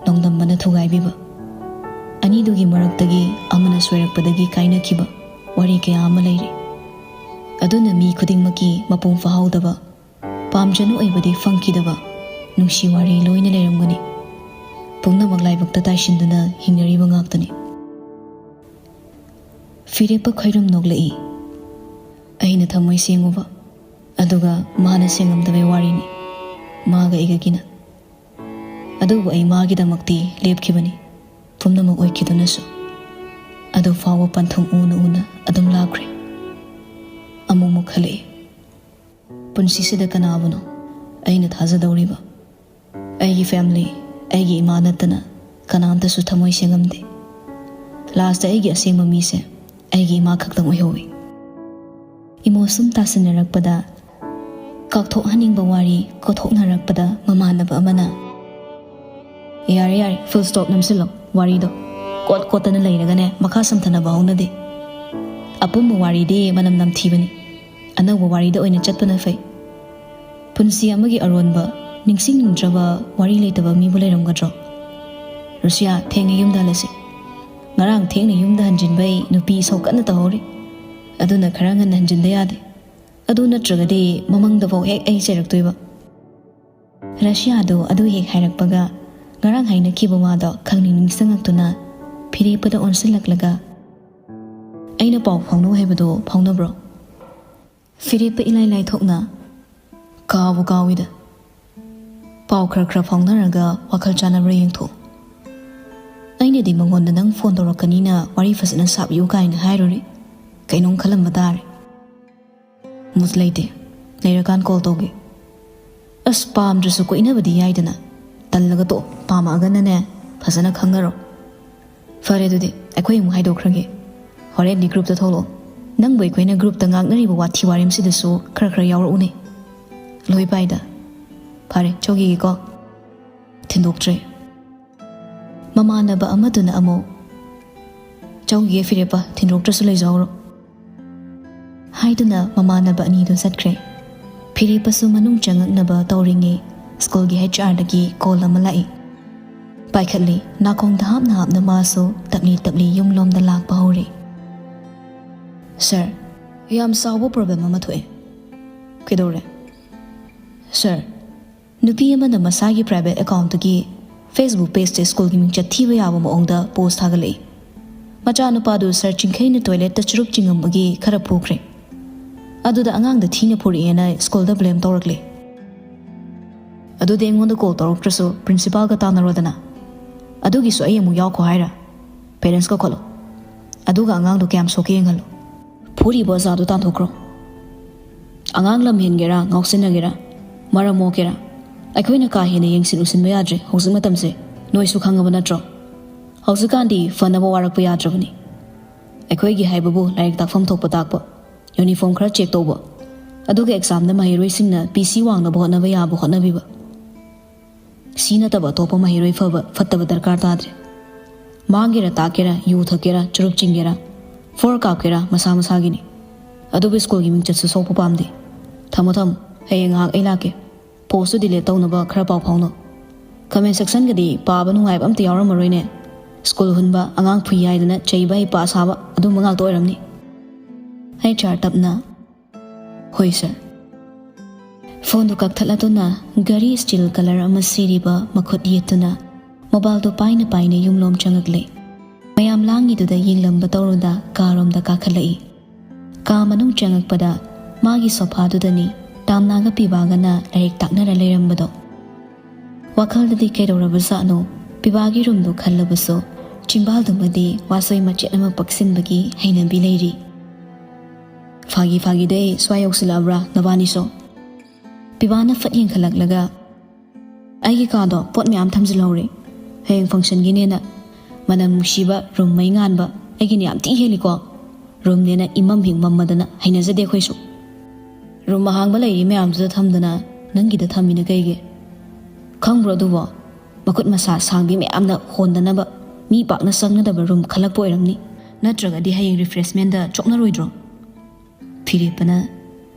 ꯅꯣꯡꯗꯝꯕꯅ ꯊꯨꯒꯥꯏꯕꯤꯕ꯫ ꯑꯅꯤꯗꯨꯒꯤ ꯃꯔꯛꯇꯒꯤ ꯑꯃꯅ ꯁꯣꯏꯔꯛꯄꯗꯒꯤ ꯀꯥꯏꯅꯈꯤꯕ ꯋꯥꯔꯤ ꯀꯌꯥ ꯑꯃ ꯂꯩꯔꯤ꯫ ꯑꯗꯨꯅ ꯃꯤ ꯈꯨꯗꯤꯡꯃꯛꯀꯤ ꯃꯄꯨꯡ ꯐꯥꯍꯧꯗꯕ, ꯄꯥꯝꯖꯅ ꯑꯣꯏꯕꯗꯤ ꯐꯪꯈꯤꯗꯕ ꯅꯨꯡꯁꯤ ꯋꯥꯔꯤ ꯂꯣꯏꯅ ꯂꯩꯔꯝꯒꯅꯤ꯫ ꯄꯨꯝꯅꯃꯛ ꯂꯥꯏꯕꯛꯇ ꯇꯥꯏꯁꯤꯟꯗꯨꯅ ꯍꯤꯡꯅꯔꯤꯕ ꯉꯥꯛꯇꯅꯤ꯫" ꯐꯤꯔꯦꯞꯄ ꯈꯣꯏꯔꯝ ꯅꯣꯛꯂꯛꯏ꯫ ꯑꯩꯅ ꯊꯃꯣꯏ ꯁꯦꯡꯉꯨꯕ, ꯑꯗꯨꯒ ꯃꯥꯅ ꯁꯦꯡꯉꯝꯗꯕꯩ ꯋꯥꯔꯤꯅꯤ, ꯃꯥꯒ ꯑꯩꯒꯒꯤꯅ꯫ ꯑꯗꯨꯕꯨ ꯑꯩ ꯃꯥꯒꯤꯗꯃꯛꯇꯤ ꯂꯦꯞꯈꯤꯕꯅꯤ, ꯄꯨꯝꯅꯃꯛ ꯑꯣꯏꯈꯤꯗꯨꯅꯁꯨ꯫ ꯑꯗꯨ ꯐꯥꯎꯕ ꯄꯟꯊꯨꯡ ꯎꯅ ꯎꯅ ꯑꯗꯨꯝ ꯂꯥꯛꯈ꯭ꯔꯦ꯫ ꯑꯃꯨꯛꯃꯨꯛ ꯈꯜꯂꯛꯏ, ꯄꯨꯟꯁꯤꯁꯤꯗ ꯀꯅꯥꯕꯨꯅꯣ ꯑꯩꯅ ꯊꯥꯖꯗꯧꯔꯤꯕ? ꯑꯩꯒꯤ family, ꯑꯩꯒꯤ ꯏꯃꯥ ꯅꯠꯇꯅ ꯀꯅꯥꯝꯇꯁꯨ ꯊꯃꯣꯏ ꯁꯦꯡꯉꯝꯗꯦ꯫ Lastꯇ ꯑꯩꯒꯤ ꯑꯁꯦꯡꯕ ꯃꯤꯁꯦ ꯑꯩꯒꯤ ꯏꯃꯥ ꯈꯛꯇꯪ ꯑꯣꯏꯍꯧꯏ꯫ ꯏꯃꯣ ꯁꯨꯝ ꯇꯥꯁꯤꯟꯅꯔꯛꯄꯗ, ꯀꯥꯎꯊꯣꯛꯍꯟꯅꯤꯡꯕ ꯋꯥꯔꯤ ꯀꯣꯊꯣꯛꯅꯔꯛꯄꯗ ꯃꯃꯥꯟꯅꯕ ꯑꯃꯅ, "ꯌꯥꯔꯦ, ꯌꯥꯔꯦ, full stop ꯅꯝꯁꯤꯜꯂꯣ ꯋꯥꯔꯤꯗꯣ꯫ ꯀꯣꯠ ꯀꯣꯠꯇꯅ ꯂꯩꯔꯒꯅꯦ ꯃꯈꯥ ꯁꯝꯊꯅꯕ ꯍꯧꯅꯗꯦ꯫ ꯑꯄꯨꯝꯕ ꯋꯥꯔꯤꯗꯤ ꯃꯅꯝ ꯅꯝꯊꯤꯕꯅꯤ꯫ ꯑꯅꯧꯕ ꯋꯥꯔꯤꯗ ꯑꯣꯏꯅ ꯆꯠꯄꯅ ꯐꯩ꯫ ꯄꯨꯟꯁꯤ ꯑꯃꯒꯤ ꯑꯔꯣꯟꯕ ꯅꯤꯡꯁꯤꯡꯅꯤꯡꯗ꯭ꯔꯕ ꯋꯥꯔꯤ ꯂꯩꯇꯕ ꯃꯤꯕꯨ ꯂꯩꯔꯝꯒꯗ꯭ꯔꯣ? ꯔꯨꯁꯤꯌꯥ, ꯊꯦꯡꯅ ꯌꯨꯝꯗ ꯍꯜꯂꯁꯤ꯫ ꯉꯔꯥꯡ ꯊꯦꯡꯅ ꯌꯨꯝꯗ ꯍꯟꯖꯤꯟꯕꯩ ꯅꯨꯄꯤ ꯏꯁꯧ ꯀꯟꯅ ꯇꯧꯍꯧꯔꯤ꯫ ꯑꯗꯨꯅ ꯈꯔ ꯉꯟꯅ ꯍꯟꯖꯤꯟꯗ ꯌꯥꯗꯦ꯫ ꯑꯗꯨ ꯅꯠꯇ꯭ꯔꯒꯗꯤ ꯃꯃꯪꯗꯐꯥꯎ ꯍꯦꯛ ꯑꯩ ꯆꯩꯔꯛꯇꯣꯏꯕ꯫" ꯔꯨꯁꯤꯌꯥꯗꯣ ꯑꯗꯨ ꯍꯦꯛ ꯍꯥꯏꯔꯛꯄꯒ, ꯉꯔꯥꯡ ꯍꯥꯏꯅꯈꯤꯕ ꯋꯥꯗꯣ ꯈꯪꯅꯤꯡ ꯅꯤꯡꯁꯤꯡꯉꯛꯇꯨꯅ, ꯐꯤꯔꯦꯞꯄꯗ ꯑꯣꯟꯁꯤꯜꯂꯛꯂꯒ, "ꯑꯩꯅ ꯄꯥꯎ ꯐꯥꯎꯅꯧ ꯍꯥꯏꯕꯗꯣ ꯐꯥꯎꯅꯕ꯭ꯔꯣ?" ꯐꯤꯔꯦꯞꯄ ꯏꯂꯥꯏ ꯂꯥꯏꯊꯣꯛꯅ, "ꯀꯥꯎꯕꯨ ꯀꯥꯎꯏꯗ꯫ ꯄꯥꯎ ꯈꯔ ꯈꯔ ꯐꯥꯎꯅꯔꯒ ꯋꯥꯈꯜ ꯆꯥꯟꯅꯕ꯭ꯔꯥ ꯌꯦꯡꯊꯣꯛꯎ꯫ ꯑꯩꯅꯗꯤ ꯃꯉꯣꯟꯗ ꯅꯪ ꯐꯣꯟ ꯇꯧꯔꯛꯀꯅꯤꯅ ꯋꯥꯔꯤ ꯐꯖꯅ ꯁꯥꯕꯤꯌꯨ ꯀꯥꯏꯅ ꯍꯥꯏꯔꯨꯔꯦ꯫ ꯀꯩꯅꯣꯝ ꯈꯜꯂꯝꯕ ꯇꯥꯔꯦ꯫ ꯃꯨꯠ ꯂꯩꯇꯦ꯫ ꯂꯩꯔꯀꯥꯟ ꯀꯣꯜ ꯇꯧꯒꯦ꯫ ꯑꯁ, ꯄꯥꯝꯗ꯭ꯔꯁꯨ ꯀꯣꯏꯅꯕꯗꯤ ꯌꯥꯏꯗꯅ꯫ ꯇꯜꯂꯒ ꯇꯣꯛꯑꯣ꯫ ꯄꯥꯝꯃꯛꯑꯒꯅꯅꯦ, ꯐꯖꯅ ꯈꯪꯅꯔꯣ꯫ ꯐꯔꯦ, ꯑꯗꯨꯗꯤ ꯑꯩꯈꯣꯏ ꯑꯃꯨꯛ ꯍꯥꯏꯗꯣꯛꯈ꯭ꯔꯒꯦ꯫ ꯍꯣꯔꯦꯟꯗꯤ ꯒ꯭ꯔꯨꯞꯇ ꯊꯣꯛꯂꯛꯑꯣ꯫ ꯅꯪꯕꯨ ꯑꯩꯈꯣꯏꯅ ꯒ꯭ꯔꯨꯞꯇ ꯉꯥꯡꯅꯔꯤꯕ ꯋꯥꯊꯤ ꯋꯥꯔꯦꯝꯁꯤꯗꯁꯨ ꯈꯔ ꯈꯔ ꯌꯥꯎꯔꯛꯎꯅꯦ꯫ ꯂꯣꯏ ꯄꯥꯏꯗ꯫ ꯐꯔꯦ, ꯆꯧꯈꯤꯒꯦꯀꯣ꯫ ꯊꯤꯟꯗꯣꯛꯇ꯭ꯔꯦ꯫ ꯃꯃꯥꯟꯅꯕ ꯑꯃꯗꯨꯅ ꯑꯃꯨꯛ, "ꯆꯧꯈꯤꯒꯦ ꯐꯤꯔꯦꯞꯄ, ꯊꯤꯟꯗꯣꯛꯇ꯭ꯔꯁꯨ ꯂꯩꯖꯍꯧꯔꯣ" ꯍꯥꯏꯗꯨꯅ ꯃꯃꯥꯟꯅꯕ ꯑꯅꯤꯗꯨ ꯆꯠꯈ꯭ꯔꯦ꯫ ꯐꯤꯔꯦꯞꯄꯁꯨ ꯃꯅꯨꯡ ꯆꯪꯉꯛꯅꯕ ꯇꯧꯔꯤꯉꯩ ꯁ꯭ꯀꯨꯜꯒꯤ H R ꯗꯒꯤ ꯀꯣꯜ ꯑꯃ ꯂꯥꯛꯏ꯫ ꯄꯥꯏꯈꯠꯂꯤ꯫ ꯅꯥꯀꯣꯡꯗ ꯍꯥꯞꯅ ꯍꯥꯞꯅ ꯃꯥꯁꯨ ꯇꯞꯂꯤ ꯇꯞꯂꯤ ꯌꯨꯝꯂꯣꯝꯗ ꯂꯥꯛꯄ ꯍꯧꯔꯦ꯫ "ꯁꯥꯔ, ꯌꯥꯝ ꯆꯥꯎꯕ ꯄ꯭ꯔꯣꯕ꯭ꯂꯦꯝ ꯑꯃ ꯊꯣꯛꯑꯦ꯫" "ꯀꯩꯗꯧꯔꯦ?" "ꯁꯥꯔ, ꯅꯨꯄꯤ ꯑꯃꯅ ꯃꯁꯥꯒꯤ ꯄ꯭ꯔꯥꯏꯚꯦꯠ ꯑꯦꯀꯥꯎꯟꯠꯇꯒꯤ Facebook ꯄꯦꯖꯇ ꯁ꯭ꯀꯨꯜꯒꯤ ꯃꯤꯡꯆꯠ ꯊꯤꯕ ꯌꯥꯕ ꯃꯑꯣꯡꯗ ꯄꯣꯁ ꯊꯥꯒꯠꯂꯛꯏ꯫ ꯃꯆꯥꯅꯨꯄꯥꯗꯨ ꯁꯥꯔ ꯆꯤꯡꯈꯩꯅ ꯇꯣꯏꯂꯦꯠꯇ ꯆꯨꯔꯨꯞ ꯆꯤꯡꯉꯝꯕꯒꯤ ꯈꯔ ꯐꯨꯈ꯭ꯔꯦ꯫ ꯑꯗꯨꯗ ꯑꯉꯥꯡꯗ ꯊꯤꯅ ꯐꯨꯔꯛꯑꯦꯅ ꯁ꯭ꯀꯨꯜꯗ ꯕ꯭ꯂꯦꯝ ꯇꯧꯔꯛꯂꯦ꯫ ꯑꯗꯨꯗꯤ ꯑꯩꯉꯣꯟꯗ ꯀꯣꯜ ꯇꯧꯔꯛꯇ꯭ꯔꯁꯨ ꯄ꯭ꯔꯤꯟꯁꯤꯄꯥꯜꯒ ꯇꯥꯟꯅꯔꯣꯗꯅ꯫ ꯑꯗꯨꯒꯤꯁꯨ ꯑꯩ ꯑꯃꯨꯛ ꯌꯥꯎꯈꯣ ꯍꯥꯏꯔ? ꯄꯦꯔꯦꯟꯁ ꯀꯧꯈꯠꯂꯣ꯫ ꯑꯗꯨꯒ ꯑꯉꯥꯡꯗꯣ ꯀꯌꯥꯝ ꯁꯣꯛꯀꯦ ꯌꯦꯡꯍꯜꯂꯣ꯫ ꯐꯨꯔꯤꯕ ꯑꯣꯖꯥꯗꯣ ꯇꯥꯟꯊꯣꯛꯈ꯭ꯔꯣ꯫ ꯑꯉꯥꯡ ꯂꯝ ꯍꯦꯟꯒꯦꯔꯥ, ꯉꯥꯎꯁꯤꯟꯅꯒꯦꯔꯥ, ꯃꯔꯝ ꯃꯣꯛꯀꯦꯔꯥ, ꯑꯩꯈꯣꯏꯅ ꯀꯥ ꯍꯦꯟꯅ ꯌꯦꯡꯁꯤꯟ ꯎꯁꯤꯟꯕ ꯌꯥꯗ꯭ꯔꯦ꯫ ꯍꯧꯖꯤꯛ ꯃꯇꯝꯁꯦ ꯅꯣꯏꯁꯨ ꯈꯪꯉꯕ ꯅꯠꯇ꯭ꯔꯣ? ꯍꯧꯖꯤꯛꯀꯥꯟꯗꯤ ꯐꯅꯕ ꯋꯥꯔꯛꯄ ꯌꯥꯗ꯭ꯔꯕꯅꯤ꯫ ꯑꯩꯈꯣꯏꯒꯤ ꯍꯥꯏꯕꯕꯨ ꯂꯥꯏꯔꯤꯛ ꯇꯥꯛꯐꯝ ꯊꯣꯛꯄ ꯇꯥꯛꯄ, ꯌꯨꯅꯤꯐꯣꯔꯝ ꯈꯔ ꯆꯦꯛ ꯇꯧꯕ, ꯑꯗꯨꯒ ꯑꯦꯛꯖꯥꯝꯗ ꯃꯍꯩꯔꯣꯏꯁꯤꯡꯅ P C ꯋꯥꯡꯅꯕ ꯍꯣꯠꯅꯕ ꯌꯥꯕ ꯍꯣꯠꯅꯕꯤꯕ꯫ ꯁꯤ ꯅꯠꯇꯕ ꯑꯇꯣꯞꯄ ꯃꯍꯩꯔꯣꯏ ꯐꯕ ꯐꯠꯇꯕ ꯗꯔꯀꯥꯔ ꯇꯥꯗ꯭ꯔꯦ꯫ ꯃꯥꯡꯒꯦꯔꯥ ꯇꯥꯛꯀꯦꯔꯥ, ꯌꯨ ꯊꯛꯀꯦꯔꯥ, ꯆꯨꯔꯨꯞ ꯆꯤꯡꯒꯦꯔꯥ, ꯐꯣꯔ ꯀꯥꯞꯀꯦꯔꯥ, ꯃꯁꯥ ꯃꯁꯥꯒꯤꯅꯤ꯫ ꯑꯗꯨꯕꯨ ꯁ꯭ꯀꯨꯜꯒꯤ ꯃꯤꯡꯆꯠꯁꯨ ꯁꯣꯛꯄ ꯄꯥꯝꯗꯦ꯫ ꯊꯝꯃꯣ, ꯊꯝꯃꯣ꯫ ꯍꯌꯦꯡ ꯉꯥꯏꯍꯥꯛ ꯑꯩ ꯂꯥꯛꯀꯦ꯫ ꯄꯣꯁꯇꯨ ꯗꯤꯂꯤꯠ ꯇꯧꯅꯕ ꯈꯔ ꯄꯥꯎ ꯐꯥꯎꯅꯧ꯫ ꯀꯃꯦꯟ ꯁꯦꯛꯁꯟꯒꯗꯤ ꯄꯥꯕ ꯅꯨꯡꯉꯥꯏꯕ ꯑꯝꯇ ꯌꯥꯎꯔꯝꯃꯔꯣꯏꯅꯦ꯫ ꯁ꯭ꯀꯨꯜ ꯍꯨꯟꯕ, ꯑꯉꯥꯡ ꯐꯨꯏ ꯍꯥꯏꯗꯅ ꯆꯩꯕ ꯍꯩꯄꯥ ꯁꯥꯕ ꯑꯗꯨꯝꯕ ꯉꯥꯛꯇ ꯑꯣꯏꯔꯝꯅꯤ꯫ H R ꯇꯞꯅ, "ꯍꯣꯏ ꯁꯥꯔ"꯫ ꯐꯣꯟꯗꯨ ꯀꯛꯊꯠꯂꯗꯨꯅ ꯘꯔꯤ ꯁ꯭ꯇꯤꯜ ꯀꯂꯔ ꯑꯃ ꯁꯤꯔꯤꯕ ꯃꯈꯨꯠ ꯌꯦꯠꯇꯨꯅ ꯃꯣꯕꯥꯏꯜꯗꯨ ꯄꯥꯏꯅ ꯄꯥꯏꯅ ꯌꯨꯝꯂꯣꯝ ꯆꯪꯉꯛꯂꯦ꯫ ꯃꯌꯥꯝ ꯂꯥꯡꯉꯤꯗꯨꯗ ꯌꯦꯡꯂꯝꯕ ꯇꯧꯔꯨꯗ ꯀꯥꯔꯣꯝꯗ ꯀꯥꯈꯠꯂꯛꯏ꯫ ꯀꯥ ꯃꯅꯨꯡ ꯆꯪꯉꯛꯄꯗ ꯃꯥꯒꯤ ꯁꯣꯐꯥꯗꯨꯗꯅꯤ ꯇꯥꯝꯅꯥꯒ ꯄꯤꯕꯥꯒꯅ ꯂꯥꯏꯔꯤꯛ ꯇꯥꯛꯅꯔ ꯂꯩꯔꯝꯕꯗꯣ꯫ ꯋꯥꯈꯜꯗꯗꯤ ꯀꯩꯗꯧꯔꯕꯖꯥꯠꯅꯣ? ꯄꯤꯕꯥꯒꯤ ꯔꯨꯝꯗꯣ ꯈꯜꯂꯕꯁꯨ ꯆꯤꯝꯕꯥꯜꯗꯨꯃꯗꯤ ꯋꯥꯁꯣꯏ ꯃꯆꯦꯠ ꯑꯃ ꯄꯛꯁꯤꯟꯕꯒꯤ ꯍꯩꯅꯕꯤ ꯂꯩꯔꯤ꯫ "ꯐꯥꯒꯤ ꯐꯥꯒꯤꯗꯩ ꯁ꯭ꯋꯥꯏ ꯌꯧꯁꯤꯜꯂꯛꯑꯕ꯭ꯔꯥ ꯅꯕꯥꯅꯤꯁꯨ?" ꯄꯤꯕꯥꯅ ꯐꯠ ꯌꯦꯡꯈꯠꯂꯛꯂꯒ, "ꯑꯩꯒꯤ ꯀꯥꯗꯣ ꯄꯣꯠ ꯃꯌꯥꯝ ꯊꯝꯖꯤꯜꯍꯧꯔꯦ, ꯍꯌꯦꯡ ꯐꯪꯁꯟꯒꯤꯅꯦꯅ꯫ ꯃꯅꯝ ꯅꯨꯡꯁꯤꯕ ꯔꯨꯝ ꯃꯩ ꯉꯥꯟꯕ ꯑꯩꯒꯤꯅ ꯌꯥꯝ ꯊꯤ ꯍꯦꯜꯂꯤꯀꯣ꯫ ꯔꯨꯝꯅꯦꯅ ꯏꯃꯝ ꯍꯦꯛ ꯃꯝꯃꯗꯅ ꯍꯩꯅꯖꯗꯦ ꯑꯩꯈꯣꯏꯁꯨ꯫ ꯔꯨꯝ ꯑꯍꯥꯡꯕ ꯂꯩꯔꯤ ꯃꯌꯥꯝꯗꯨꯗ ꯊꯝꯗꯅ ꯅꯪꯒꯤꯗ ꯊꯝꯃꯤꯅ ꯀꯩꯒꯤ? ꯈꯪꯕ꯭ꯔꯣ ꯑꯗꯨꯕꯣ? ꯃꯈꯨꯠ ꯃꯁꯥ ꯁꯥꯡꯕꯤ ꯃꯌꯥꯝꯅ ꯍꯣꯟꯗꯅꯕ ꯃꯤ ꯄꯥꯛꯅ ꯆꯪꯅꯗꯕ ꯔꯨꯝ ꯈꯜꯂꯛꯄ ꯑꯣꯏꯔꯝꯅꯤ꯫ ꯅꯠꯇ꯭ꯔꯒꯗꯤ ꯍꯌꯦꯡ ꯔꯤꯐ꯭ꯔꯦꯁꯃꯦꯟꯗ ꯆꯣꯛꯅꯔꯣꯏꯗ꯭ꯔꯣ?" ꯐꯤꯔꯦꯞꯄꯅ,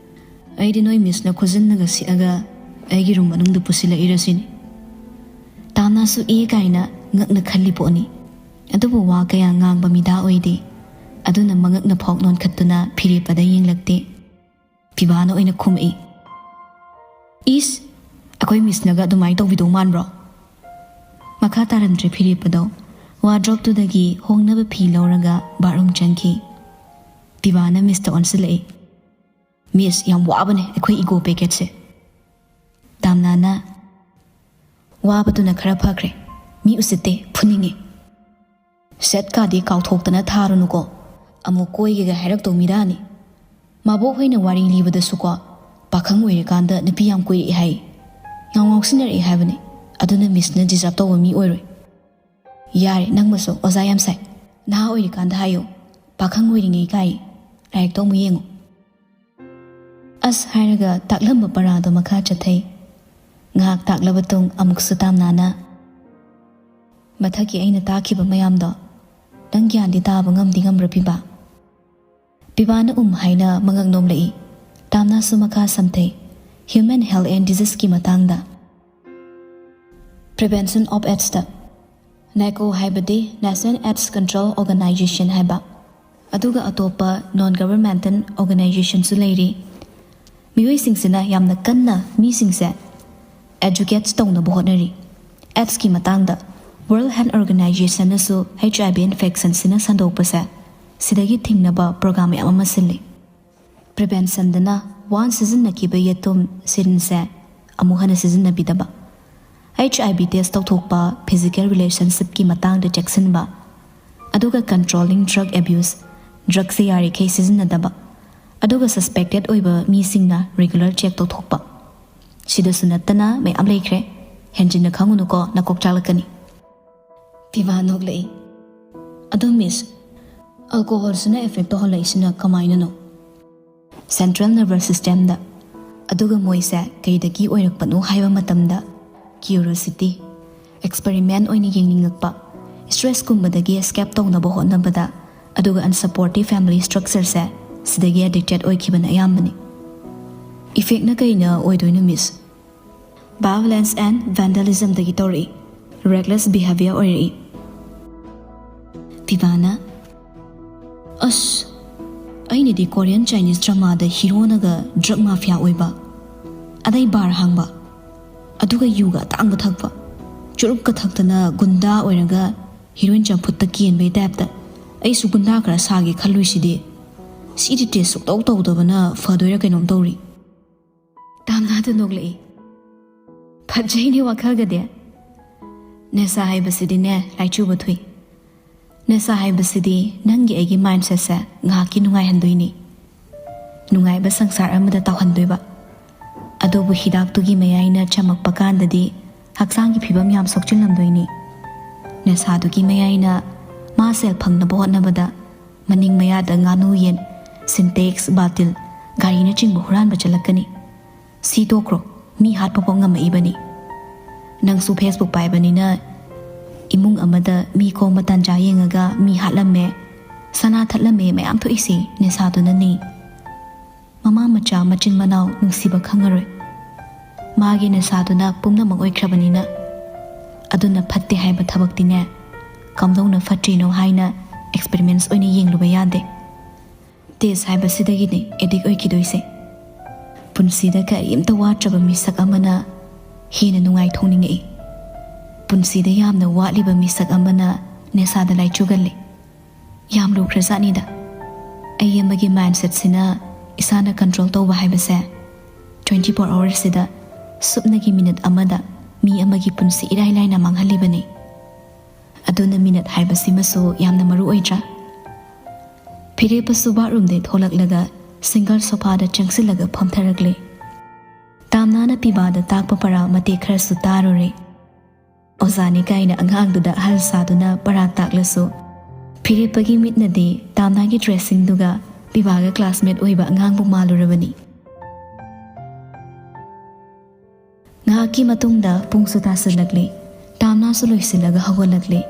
"ꯑꯩꯗꯤ ꯅꯣꯏ ꯃꯤꯁꯅ ꯈꯨꯖꯤꯟꯅꯒ ꯁꯤꯛꯑꯒ ꯑꯩꯒꯤ ꯔꯨꯝ ꯃꯅꯨꯡꯗ ꯄꯨꯁꯤꯜꯂꯛꯏꯔ ꯁꯤꯅꯤ꯫ ꯇꯥꯝꯅꯥꯁꯨ ꯑꯦ ꯀꯥꯏꯅ ꯉꯛꯅ ꯈꯜꯂꯤ ꯄꯣꯠꯅꯤ꯫ ꯑꯗꯨꯕꯨ ꯋꯥ ꯀꯌꯥ ꯉꯥꯡꯕ ꯃꯤꯗꯥ ꯑꯣꯏꯗꯦ꯫ ꯑꯗꯨꯅ ꯃꯉꯛꯅ ꯐꯥꯎ ꯅꯣꯟꯈꯠꯇꯨꯅ ꯐꯤꯔꯦꯞꯄꯗ ꯌꯦꯡꯂꯛꯇꯦ꯫ ꯄꯤꯕꯥꯅ ꯑꯣꯏꯅ ꯈꯨꯝꯃꯛꯏ꯫ ꯏꯁ, ꯑꯩꯈꯣꯏ ꯃꯤꯁꯅꯒ ꯑꯗꯨꯃꯥꯏꯅ ꯇꯧꯕꯤꯗꯧ ꯃꯥꯟꯕ꯭ꯔꯣ?" ꯃꯈꯥ ꯇꯥꯔꯝꯗ꯭ꯔꯦ ꯐꯤꯔꯦꯞꯄꯗꯣ꯫ ꯋꯥꯔꯗ꯭ꯔꯣꯞꯇꯨꯗꯒꯤ ꯍꯣꯡꯅꯕ ꯐꯤ ꯂꯧꯔꯒ ꯕꯥꯠꯔꯨꯝ ꯆꯪꯈꯤ꯫ ꯄꯤꯕꯥꯅ ꯃꯤꯁꯇ ꯑꯣꯟꯁꯤꯜꯂꯛꯏ꯫ "ꯃꯤꯁ, ꯌꯥꯝ ꯋꯥꯕꯅꯦ ꯑꯩꯈꯣꯏ ꯏꯒꯣ ꯄꯦꯀꯦꯠꯁꯦ꯫" ꯇꯥꯝꯅꯥꯅ, "ꯋꯥꯕꯗꯨꯅ ꯈꯔ ꯐꯈ꯭ꯔꯦ꯫ ꯃꯤ ꯎꯁꯤꯠꯇꯦ, ꯐꯨꯅꯤꯡꯉꯤ꯫ ꯁꯦꯠꯀꯥꯗꯤ ꯀꯥꯎꯊꯣꯛꯇꯅ ꯊꯥꯔꯨꯅꯨꯀꯣ꯫ ꯑꯃꯨꯛ ꯀꯣꯏꯒꯦꯒ ꯍꯥꯏꯔꯛꯇꯧ ꯃꯤꯔꯥꯅꯤ꯫ ꯃꯕꯣꯛ ꯍꯣꯏꯅ ꯋꯥꯔꯤ ꯂꯤꯕꯗꯁꯨꯀꯣ, ꯄꯥꯈꯪ ꯑꯣꯏꯔꯤꯀꯥꯟꯗ ꯅꯨꯄꯤ ꯌꯥꯝ ꯀꯣꯏꯔꯛꯏ ꯍꯥꯏ꯫ ꯉꯥꯎ ꯉꯥꯎꯁꯤꯟꯅꯔꯛꯏ ꯍꯥꯏꯕꯅꯤ꯫ ꯑꯗꯨꯅ ꯃꯤꯁꯅ ꯗꯤꯖꯔꯕ ꯇꯧꯕ ꯃꯤ ꯑꯣꯏꯔꯣꯏ꯫" "ꯌꯥꯔꯦ, ꯅꯪꯃꯁꯨ ꯑꯣꯖꯥ ꯌꯥꯝ ꯁꯥꯏ꯫ ꯅꯍꯥ ꯑꯣꯏꯔꯤꯀꯥꯟꯗ ꯍꯥꯏꯌꯨ, ꯄꯥꯈꯪ ꯑꯣꯏꯔꯤꯉꯩ ꯀꯥꯏ꯫ ꯂꯥꯏꯔꯤꯛꯇꯣ ꯑꯃꯨꯛ ꯌꯦꯡꯉꯨ꯫" ꯑꯁ ꯍꯥꯏꯔꯒ ꯇꯥꯛꯂꯝꯕ ꯄꯔꯥꯗꯣ ꯃꯈꯥ ꯆꯠꯊꯩ꯫ ꯉꯥꯏꯍꯥꯛ ꯇꯥꯛꯂꯕ ꯇꯨꯡ ꯑꯃꯨꯛꯁꯨ ꯇꯥꯝꯅꯥꯅ, "ꯃꯊꯛꯀꯤ ꯑꯩꯅ ꯇꯥꯛꯈꯤꯕ ꯃꯌꯥꯝꯗꯣ ꯅꯪ ꯒ꯭ꯌꯥꯟꯗꯤ ꯇꯥꯕ ꯉꯝꯗꯤ ꯉꯝꯕ꯭ꯔꯥ ꯄꯤꯕꯥ?" ꯄꯤꯕꯥꯅ ꯎꯝ ꯍꯥꯏꯅ ꯃꯉꯛ ꯅꯣꯝꯂꯛꯏ꯫ ꯇꯥꯝꯅꯥꯁꯨ ꯃꯈꯥ ꯁꯝꯊꯩ, Human Health and Diseaseꯀꯤ ꯃꯇꯥꯡꯗ꯫ Prevention of AIDSꯇ NACO ꯍꯥꯏꯕꯗꯤ National AIDS Control Organization ꯍꯥꯏꯕ, ꯑꯗꯨꯒ ꯑꯇꯣꯞꯄ non governmental organizationꯁꯨ ꯂꯩꯔꯤ꯫ ꯃꯤꯑꯣꯏꯁꯤꯡꯁꯤꯅ ꯌꯥꯝꯅ ꯀꯟꯅ ꯃꯤꯁꯤꯡꯁꯦ educate ꯇꯧꯅꯕ ꯍꯣꯠꯅꯔꯤ꯫ AIDSꯀꯤ ꯃꯇꯥꯡꯗ World Health Organizationꯅꯁꯨ H I V infectionꯁꯤꯅ ꯁꯟꯗꯣꯛꯄꯁꯦ ꯁꯤꯗꯒꯤ ꯊꯤꯡꯅꯕ program ꯃꯌꯥꯝ ꯑꯃ ꯁꯤꯜꯂꯤ꯫ Preventionꯗꯅ once ꯁꯤꯖꯤꯟꯅꯈꯤꯕ ꯌꯦꯇꯨꯝ syringeꯁꯦ ꯑꯃꯨꯛ ꯍꯟꯅ ꯁꯤꯖꯤꯟꯅꯕꯤꯗꯕ, H I V test ꯇꯧꯊꯣꯛꯄ, physical relationshipꯀꯤ ꯃꯇꯥꯡꯗ ꯆꯦꯛꯁꯤꯟꯕ, ꯑꯗꯨꯒ controlling drug abuse, drugꯁꯦ ꯌꯥꯔꯤꯈꯩ ꯁꯤꯖꯤꯟꯅꯗꯕ, ꯑꯗꯨꯒ suspected ꯑꯣꯏꯕ ꯃꯤꯁꯤꯡꯅ regular check ꯇꯧꯊꯣꯛꯄ꯫ ꯁꯤꯗꯁꯨ ꯅꯠꯇꯅ ꯃꯌꯥꯝ ꯂꯩꯈ꯭ꯔꯦ, ꯍꯦꯟꯖꯤꯟꯅ ꯈꯪꯉꯨꯅꯨꯀꯣ, ꯅꯀꯣꯛ ꯆꯥꯛꯂꯛꯀꯅꯤ꯫ ꯄꯤꯕꯥ ꯅꯣꯛꯂꯛꯏ꯫ ꯑꯗꯣ ꯃꯤꯁ, alcoholꯁꯤꯅ effect ꯇꯧꯍꯜꯂꯛꯏꯁꯤꯅ ꯀꯃꯥꯏꯅꯅꯣ? Central nervous systemꯗ꯫ ꯑꯗꯨꯒ ꯃꯣꯏꯁꯦ ꯀꯩꯗꯒꯤ ꯑꯣꯏꯔꯛꯄꯅꯣ ꯍꯥꯏꯕ ꯃꯇꯝꯗ curiosity, experiment ꯑꯣꯏꯅ ꯌꯦꯡꯅꯤꯡꯉꯛꯄ, stressꯀꯨꯝꯕꯗꯒꯤ escape ꯇꯧꯅꯕ ꯍꯣꯠꯅꯕꯗ, ꯑꯗꯨꯒ unsupportive family structureꯁꯦ ꯁꯤꯗꯒꯤ addicted ꯑꯣꯏꯈꯤꯕꯅ ꯑꯌꯥꯝꯕꯅꯤ꯫ Effectꯅ ꯀꯩꯅ ꯑꯣꯏꯗꯣꯏꯅꯣ ꯃꯤꯁ? Violence and vandalismꯗꯒꯤ ꯇꯧꯔꯛꯏ꯫ Reckless behavior ꯑꯣꯏꯔꯛꯏ꯫ ꯄꯤꯕꯥꯅ, ꯑꯁ, ꯑꯩꯅꯗꯤ Korean Chinese dramaꯗ heroꯅꯒ drug mafia ꯑꯣꯏꯕ, ꯑꯗꯩ bar ꯍꯥꯡꯕ, ꯑꯗꯨꯒ ꯌꯨꯒ ꯑꯇꯥꯡꯕ ꯊꯛꯄ, ꯆꯨꯔꯨꯞꯀ ꯊꯛꯇꯅ ꯒꯨꯟꯗꯥ ꯑꯣꯏꯔꯒ heroine ꯆꯝꯐꯨꯠꯇ ꯀꯦꯟꯕꯩ typeꯇ ꯑꯩꯁꯨ ꯒꯨꯟꯗꯥ ꯈꯔ ꯁꯥꯒꯦ ꯈꯜꯂꯨꯏꯁꯤꯗꯤ꯫ ꯁꯤꯗꯤ test ꯁꯨꯛꯇꯧ ꯇꯧꯗꯕꯅ ꯐꯗꯣꯏꯔꯥ ꯀꯩꯅꯣꯝ ꯇꯧꯔꯤ꯫ ꯇꯥꯝꯅꯥꯗꯨ ꯅꯣꯛꯂꯛꯏ꯫ ꯐꯖꯩꯅꯦ ꯋꯥꯈꯜꯒꯗꯤ꯫ ꯅꯦꯁꯥ ꯍꯥꯏꯕꯁꯤꯗꯤꯅꯦ ꯂꯥꯏꯆꯨꯕ ꯊꯨꯏ꯫ ꯅꯦꯁꯥ ꯍꯥꯏꯕꯁꯤꯗꯤ ꯅꯪꯒꯤ ꯑꯩꯒꯤ mindsetꯁꯦ ꯉꯥꯏꯍꯥꯛꯀꯤ ꯅꯨꯡꯉꯥꯏꯍꯟꯗꯣꯏꯅꯤ꯫ ꯅꯨꯡꯉꯥꯏꯕ ꯁꯪꯁꯥꯔ ꯑꯃꯗ ꯇꯥꯎꯍꯟꯗꯣꯏꯕ꯫ ꯑꯗꯨꯕꯨ ꯍꯤꯗꯥꯛꯇꯨꯒꯤ ꯃꯌꯥꯏꯅ ꯆꯝꯃꯛꯄ ꯀꯥꯟꯗꯗꯤ ꯍꯛꯆꯥꯡꯒꯤ ꯐꯤꯕꯝ ꯌꯥꯝ ꯁꯣꯛꯆꯤꯜꯂꯝꯗꯣꯏꯅꯤ꯫ ꯅꯦꯁꯥꯗꯨꯒꯤ ꯃꯌꯥꯏꯅ ꯃꯥ ꯁꯦꯜ ꯐꯪꯅꯕ ꯍꯣꯠꯅꯕꯗ ꯃꯅꯤꯡ ꯃꯌꯥꯗ ꯉꯥꯅꯨ ꯌꯦꯟ, Sintex, ꯕꯥꯇꯤꯜ, ꯒꯥꯔꯤꯅꯆꯤꯡꯕ ꯍꯨꯔꯥꯟꯕ ꯆꯠꯂꯛꯀꯅꯤ꯫ ꯁꯤ ꯇꯣꯛꯈ꯭ꯔꯣ, ꯃꯤ ꯍꯥꯠꯄꯐꯥꯎ ꯉꯝꯃꯛꯏꯕꯅꯤ꯫ ꯅꯪꯁꯨ Facebook ꯄꯥꯏꯕꯅꯤꯅ ꯏꯃꯨꯡ ꯑꯃꯗ ꯃꯤ ꯈꯣꯝꯕ ꯇꯥꯟꯖꯥ ꯌꯦꯡꯉꯒ ꯃꯤ ꯍꯥꯠꯂꯝꯃꯦ, ꯁꯅꯥ ꯊꯠꯂꯝꯃꯦ ꯃꯌꯥꯝ ꯊꯣꯛꯏꯁꯤ ꯅꯦꯁꯥꯗꯨꯅꯅꯤ꯫ ꯃꯃꯥ ꯃꯆꯥ ꯃꯆꯤꯟ ꯃꯅꯥꯎ ꯅꯨꯡꯁꯤꯕ ꯈꯪꯉꯔꯣꯏ꯫ ꯃꯥꯒꯤ ꯅꯦꯁꯥꯗꯨꯅ ꯄꯨꯝꯅꯃꯛ ꯑꯣꯏꯈ꯭ꯔꯕꯅꯤꯅ꯫ ꯑꯗꯨꯅ ꯐꯠꯇꯦ ꯍꯥꯏꯕ ꯊꯕꯛꯇꯤꯅꯦ ꯀꯝꯗꯧꯅ ꯐꯠꯇ꯭ꯔꯤꯅꯣ ꯍꯥꯏꯅ experiments ꯑꯣꯏꯅ ꯌꯦꯡꯂꯨꯕ ꯌꯥꯗꯦ꯫ Test ꯍꯥꯏꯕꯁꯤꯗꯒꯤꯅꯦ addict ꯑꯣꯏꯈꯤꯗꯣꯏꯁꯦ꯫ ꯄꯨꯟꯁꯤꯗ ꯀꯔꯤꯝꯇ ꯋꯥꯠꯇ꯭ꯔꯕ ꯃꯤꯁꯛ ꯑꯃꯅ ꯍꯦꯟꯅ ꯅꯨꯡꯉꯥꯏꯊꯣꯛꯅꯤꯡꯉꯛꯏ꯫ ꯄꯨꯟꯁꯤꯗ ꯌꯥꯝꯅ ꯋꯥꯠꯂꯤꯕ ꯃꯤꯁꯛ ꯑꯃꯅ ꯅꯦꯁꯥꯗ ꯂꯥꯏꯆꯨꯒꯜꯂꯤ꯫ ꯌꯥꯝ ꯂꯨꯈ꯭ꯔꯖꯥꯠꯅꯤꯗ꯫ ꯑꯩ ꯑꯃꯒꯤ ꯃꯥꯏꯟꯁꯦꯠꯁꯤꯅ ꯏꯁꯥꯅ ꯀꯟꯇ꯭ꯔꯣꯜ ꯇꯧꯕ ꯍꯥꯏꯕꯁꯦ ꯇ꯭ꯋꯦꯟꯇꯤ ꯐꯣꯔ ꯑꯋꯥꯔꯁꯤꯗ ꯁꯨꯞꯅꯒꯤ ꯃꯤꯅꯠ ꯑꯃꯗ ꯃꯤ ꯑꯃꯒꯤ ꯄꯨꯟꯁꯤ ꯏꯔꯥꯏ ꯂꯥꯏꯅ ꯃꯥꯡꯍꯜꯂꯤꯕꯅꯤ꯫ ꯑꯗꯨꯅ ꯃꯤꯅꯠ ꯍꯥꯏꯕꯁꯤꯃꯁꯨ ꯌꯥꯝꯅ ꯃꯔꯨ ꯑꯣꯏꯗ꯭ꯔꯥ? ꯐꯤꯔꯦꯞꯄꯁꯨ ꯕꯥꯠꯔꯨꯝꯗꯩ ꯊꯣꯛꯂꯛꯂꯒ ꯁꯤꯡꯒꯜ ꯁꯣꯐꯥꯗ ꯆꯪꯁꯤꯜꯂꯒ ꯐꯝꯊꯔꯛꯂꯦ꯫ ꯇꯥꯝꯅꯥꯅ ꯄꯤꯕꯥꯗ ꯇꯥꯛꯄ ꯄꯔꯥ ꯃꯇꯦꯛ ꯈꯔꯁꯨ ꯇꯥꯔꯨꯔꯦ꯫ ꯑꯣꯖꯥꯅꯤ ꯀꯥꯏꯅ ꯑꯉꯥꯡꯗꯨꯗ ꯑꯍꯜ ꯁꯥꯗꯨꯅ ꯄꯔꯥ ꯇꯥꯛꯂꯁꯨ, ꯐꯤꯔꯦꯞꯄꯒꯤ ꯃꯤꯠꯅꯗꯤ ꯇꯥꯝꯅꯥꯒꯤ ꯗ꯭ꯔꯦꯁꯁꯤꯡꯗꯨꯒ ꯄꯤꯕꯥꯒ ꯀ꯭ꯂꯥꯁꯃꯦꯠ ꯑꯣꯏꯕ ꯑꯉꯥꯡꯕꯨ ꯃꯥꯜꯂꯨꯔꯕꯅꯤ꯫ ꯉꯥꯏꯍꯥꯛꯀꯤ ꯃꯇꯨꯡꯗ ꯄꯨꯡꯁꯨ ꯇꯥꯁꯤꯜꯂꯛꯂꯦ꯫ ꯇꯥꯝꯅꯥꯁꯨ ꯂꯣꯏꯁꯤꯜꯂꯒ ꯍꯧꯒꯠꯂꯛꯂꯦ꯫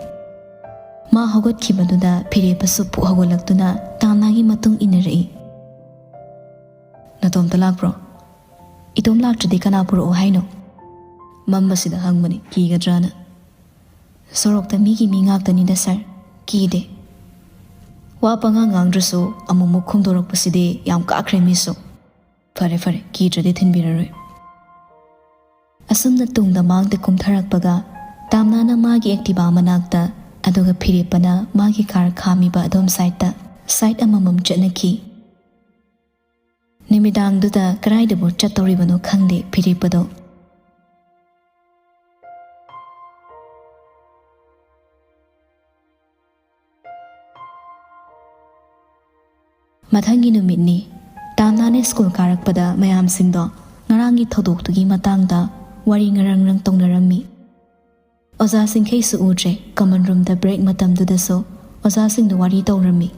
ꯃꯥ ꯍꯧꯒꯠꯈꯤꯕꯗꯨꯗ ꯐꯤꯔꯦꯞꯄꯁꯨ ꯄꯨꯛ ꯍꯧꯒꯠꯂꯛꯇꯨꯅ ꯇꯥꯝꯅꯥꯒꯤ ꯃꯇꯨꯡ ꯏꯟꯅꯔꯛꯏ꯫ "ꯅꯇꯣꯝꯇ ꯂꯥꯛꯄ꯭ꯔꯣ?" "ꯏꯇꯣꯝ ꯂꯥꯛꯇ꯭ꯔꯗꯤ ꯀꯅꯥ ꯄꯨꯔꯛꯑꯣ ꯍꯥꯏꯅꯣ?" "ꯃꯝꯕꯁꯤꯗ ꯍꯪꯕꯅꯤ, ꯀꯤꯒꯗ꯭ꯔꯥꯅ꯫" "ꯁꯣꯔꯣꯛꯇ ꯃꯤꯒꯤ ꯃꯤ ꯉꯥꯛꯇꯅꯤꯗ ꯁꯥꯔ, ꯀꯤꯗꯦ꯫" ꯋꯥ ꯄꯉꯥꯡ ꯉꯥꯡꯗ꯭ꯔꯁꯨ ꯑꯃꯨꯛꯃꯨꯛ ꯈꯣꯡꯗꯣꯔꯛꯄꯁꯤꯗꯤ ꯌꯥꯝ ꯀꯥꯈ꯭ꯔꯦ ꯃꯤꯁꯨ꯫ "ꯐꯔꯦ ꯐꯔꯦ, ꯀꯤꯗ꯭ꯔꯗꯤ ꯊꯤꯟꯕꯤꯔꯔꯣꯏ꯫" ꯑꯁꯨꯝꯅ ꯇꯨꯡꯗ ꯃꯥꯡꯗ ꯀꯨꯝꯊꯔꯛꯄꯒ ꯇꯥꯝꯅꯥꯅ ꯃꯥꯒꯤ ꯑꯦꯛꯇꯤꯚꯥ ꯃꯅꯥꯛꯇ, ꯑꯗꯨꯒ ꯐꯤꯔꯦꯞꯄꯅ ꯃꯥꯒꯤ ꯀꯥꯔ ꯈꯥꯝꯃꯤꯕ ꯑꯗꯣꯝ ꯁꯥꯏꯠꯇ ꯁꯥꯏꯠ ꯑꯃꯃꯝ ꯆꯠꯅꯈꯤ꯫ ꯅꯨꯃꯤꯗꯥꯡꯗꯨꯗ ꯀꯗꯥꯏꯗꯕꯨ ꯆꯠꯇꯧꯔꯤꯕꯅꯣ ꯈꯪꯗꯦ ꯐꯤꯔꯦꯞꯄꯗꯣ꯫ ꯃꯊꯪꯒꯤ ꯅꯨꯃꯤꯠꯅꯤ꯫ ꯇꯥꯝꯅꯥꯅ ꯁ꯭ꯀꯨꯜ ꯀꯥꯔꯛꯄꯗ ꯃꯌꯥꯝꯁꯤꯡꯗꯣ ꯉꯔꯥꯡꯒꯤ ꯊꯧꯗꯣꯛꯇꯨꯒꯤ ꯃꯇꯥꯡꯗ ꯋꯥꯔꯤ ꯉꯔꯪ ꯉꯔꯪ ꯇꯧꯅꯔꯝꯃꯤ꯫ ꯑꯣꯖꯥꯁꯤꯡꯈꯩꯁꯨ ꯎꯗ꯭ꯔꯦ꯫ ꯀꯃꯟ ꯔꯨꯝꯗ ꯕ꯭ꯔꯦꯛ ꯃꯇꯝꯗꯨꯗꯁꯨ ꯑꯣꯖꯥꯁꯤꯡꯗꯣ ꯋꯥꯔꯤ ꯇꯧꯔꯝꯃꯤ꯫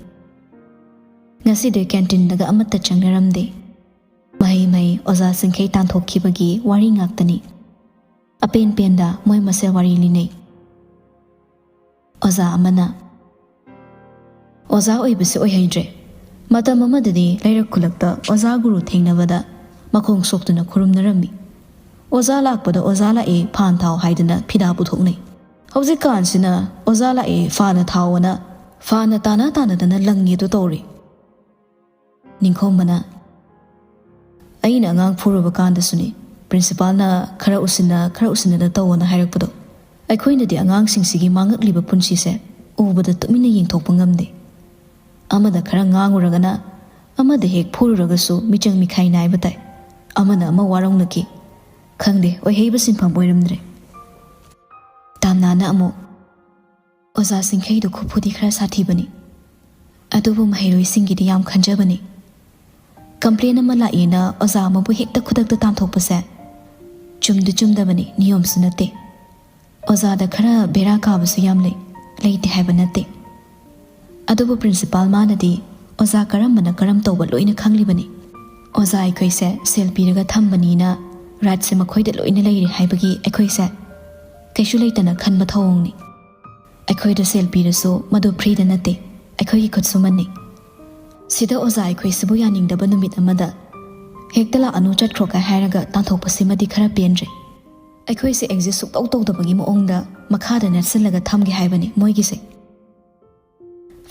ꯉꯁꯤꯗꯤ ꯀꯦꯟꯇꯤꯟꯗꯒ ꯑꯃꯠꯇ ꯆꯪꯅꯔꯝꯗꯦ꯫ ꯃꯍꯩ ꯃꯍꯩ ꯑꯣꯖꯥꯁꯤꯡꯈꯩ ꯇꯥꯟꯊꯣꯛꯈꯤꯕꯒꯤ ꯋꯥꯔꯤ ꯉꯥꯛꯇꯅꯤ꯫ ꯑꯄꯦꯟ ꯄꯦꯟꯗ ꯃꯣꯏ ꯃꯁꯦꯜ ꯋꯥꯔꯤ ꯂꯤꯅꯩ꯫ ꯑꯣꯖꯥ ꯑꯃꯅ, "ꯑꯣꯖꯥ ꯑꯣꯏꯕꯁꯦ ꯑꯣꯏꯍꯩꯗ꯭ꯔꯦ꯫ ꯃꯇꯝ ꯑꯃꯗꯗꯤ ꯂꯩꯔꯛ ꯈꯨꯂꯛꯇ ꯑꯣꯖꯥ ꯒꯨꯔꯨ ꯊꯦꯡꯅꯕꯗ ꯃꯈꯣꯡ ꯁꯣꯛꯇꯨꯅ ꯈꯨꯔꯨꯝꯅꯔꯝꯃꯤ꯫ ꯑꯣꯖꯥ ꯂꯥꯛꯄꯗ 'ꯑꯣꯖꯥ ꯂꯥꯛꯑꯦ, ꯐꯥꯟ ꯊꯥꯎ' ꯍꯥꯏꯗꯅ ꯐꯤꯗꯥ ꯄꯨꯊꯣꯛꯅꯩ꯫ ꯍꯧꯖꯤꯛꯀꯥꯟꯁꯤꯅ 'ꯑꯣꯖꯥ ꯂꯥꯛꯑꯦ, ꯐꯥꯅ ꯊꯥꯎꯑꯣꯅ' ꯐꯥꯅ ꯇꯥꯅ ꯇꯥꯅꯗꯅ ꯂꯪꯉꯦꯗꯣ ꯇꯧꯔꯦ꯫" ꯅꯤꯡꯈꯣꯝꯕꯅ, "ꯑꯩꯅ ꯑꯉꯥꯡ ꯐꯨꯔꯨꯕ ꯀꯥꯟꯗꯁꯨꯅꯤ, ꯄ꯭ꯔꯤꯟꯁꯤꯄꯥꯜꯅ 'ꯈꯔ ꯎꯁꯤꯟꯅ, ꯈꯔ ꯎꯁꯤꯟꯅꯗ ꯇꯧꯑꯣꯅ' ꯍꯥꯏꯔꯛꯄꯗꯣ꯫ ꯑꯩꯈꯣꯏꯅꯗꯤ ꯑꯉꯥꯡꯁꯤꯡꯁꯤꯒꯤ ꯃꯥꯡꯉꯛꯂꯤꯕ ꯄꯨꯟꯁꯤꯁꯦ ꯎꯕꯗ ꯇꯨꯃꯤꯟꯅ ꯌꯦꯡꯊꯣꯛꯄ ꯉꯝꯗꯦ꯫ ꯑꯃꯗ ꯈꯔ ꯉꯥꯡꯉꯨꯔꯒꯅ, ꯑꯃꯗ ꯍꯦꯛ ꯐꯨꯔꯨꯔꯒꯁꯨ ꯃꯤꯆꯪ ꯃꯤꯈꯥꯏ ꯅꯥꯏꯕ ꯇꯥꯏ꯫ ꯑꯃꯅ ꯑꯃ ꯋꯥꯔꯧꯅꯈꯤ꯫ ꯈꯪꯗꯦ, ꯑꯣꯏꯍꯩꯕ ꯁꯤꯟꯐꯝ ꯑꯣꯏꯔꯝꯗ꯭ꯔꯦ꯫ ꯇꯥꯝꯅꯥꯅ ꯑꯃꯨꯛ, "ꯑꯣꯖꯥ ꯁꯤꯡꯈꯩꯗꯨ ꯈꯨꯐꯨꯗꯤ ꯈꯔ ꯁꯥꯊꯤꯕꯅꯤ꯫ ꯑꯗꯨꯕꯨ ꯃꯍꯩꯔꯣꯏꯁꯤꯡꯒꯤꯗꯤ ꯌꯥꯝ ꯈꯟꯖꯕꯅꯤ꯫ ꯀꯝꯄ꯭ꯂꯦꯟ ꯑꯃ ꯂꯥꯛꯑꯦꯅ ꯑꯣꯖꯥ ꯑꯃꯕꯨ ꯍꯦꯛꯇ ꯈꯨꯗꯛꯇ ꯇꯥꯟꯊꯣꯛꯄꯁꯦ ꯆꯨꯝꯗꯤ ꯆꯨꯝꯗꯕꯅꯤ, ꯅꯤꯌꯣꯝꯁꯨ ꯅꯠꯇꯦ꯫ ꯑꯣꯖꯥꯗ ꯈꯔ ꯕꯦꯔꯥ ꯀꯥꯕꯁꯨ ꯌꯥꯝ ꯂꯩ, ꯂꯩꯇꯦ ꯍꯥꯏꯕ ꯅꯠꯇꯦ꯫ ꯑꯗꯨꯕꯨ ꯄ꯭ꯔꯤꯟꯁꯤꯄꯥꯜ ꯃꯥꯅꯗꯤ ꯑꯣꯖꯥ ꯀꯔꯝꯕꯅ ꯀꯔꯝ ꯇꯧꯕ ꯂꯣꯏꯅ ꯈꯪꯂꯤꯕꯅꯤ꯫ ꯑꯣꯖꯥ ꯑꯩꯈꯣꯏꯁꯦ ꯁꯦꯜ ꯄꯤꯔꯒ ꯊꯝꯕꯅꯤꯅ ꯔꯥꯏꯠꯁꯦ ꯃꯈꯣꯏꯗ ꯂꯣꯏꯅ ꯂꯩꯔꯦ ꯍꯥꯏꯕꯒꯤ ꯑꯩꯈꯣꯏꯁꯦ ꯀꯩꯁꯨ ꯂꯩꯇꯅ ꯈꯟꯕ ꯊꯧꯑꯣꯡꯅꯤ꯫ ꯑꯩꯈꯣꯏꯗ ꯁꯦꯜ ꯄꯤꯔꯁꯨ ꯃꯗꯨ ꯐ꯭ꯔꯤꯗ ꯅꯠꯇꯦ, ꯑꯩꯈꯣꯏꯒꯤ ꯈꯨꯠꯁꯨꯃꯟꯅꯤ꯫ ꯁꯤꯗ ꯑꯣꯖꯥ ꯑꯩꯈꯣꯏꯁꯤꯕꯨ ꯌꯥꯅꯤꯡꯗꯕ ꯅꯨꯃꯤꯠ ꯑꯃꯗ ꯍꯦꯛꯇ ꯂꯥꯛꯑꯅꯨ, ꯆꯠꯈ꯭ꯔꯣ ꯀꯥꯏ ꯍꯥꯏꯔꯒ ꯇꯥꯟꯊꯣꯛꯄꯁꯤꯃꯗꯤ ꯈꯔ ꯄꯦꯟꯗ꯭ꯔꯦ꯫ ꯑꯩꯈꯣꯏꯁꯦ ꯑꯦꯛꯖꯤꯁ ꯁꯨꯛꯇꯧ ꯇꯧꯗꯕꯒꯤ ꯃꯑꯣꯡꯗ ꯃꯈꯥꯗ ꯅꯦꯠꯁꯤꯜꯂꯒ ꯊꯝꯒꯦ ꯍꯥꯏꯕꯅꯤ ꯃꯣꯏꯒꯤꯁꯦ꯫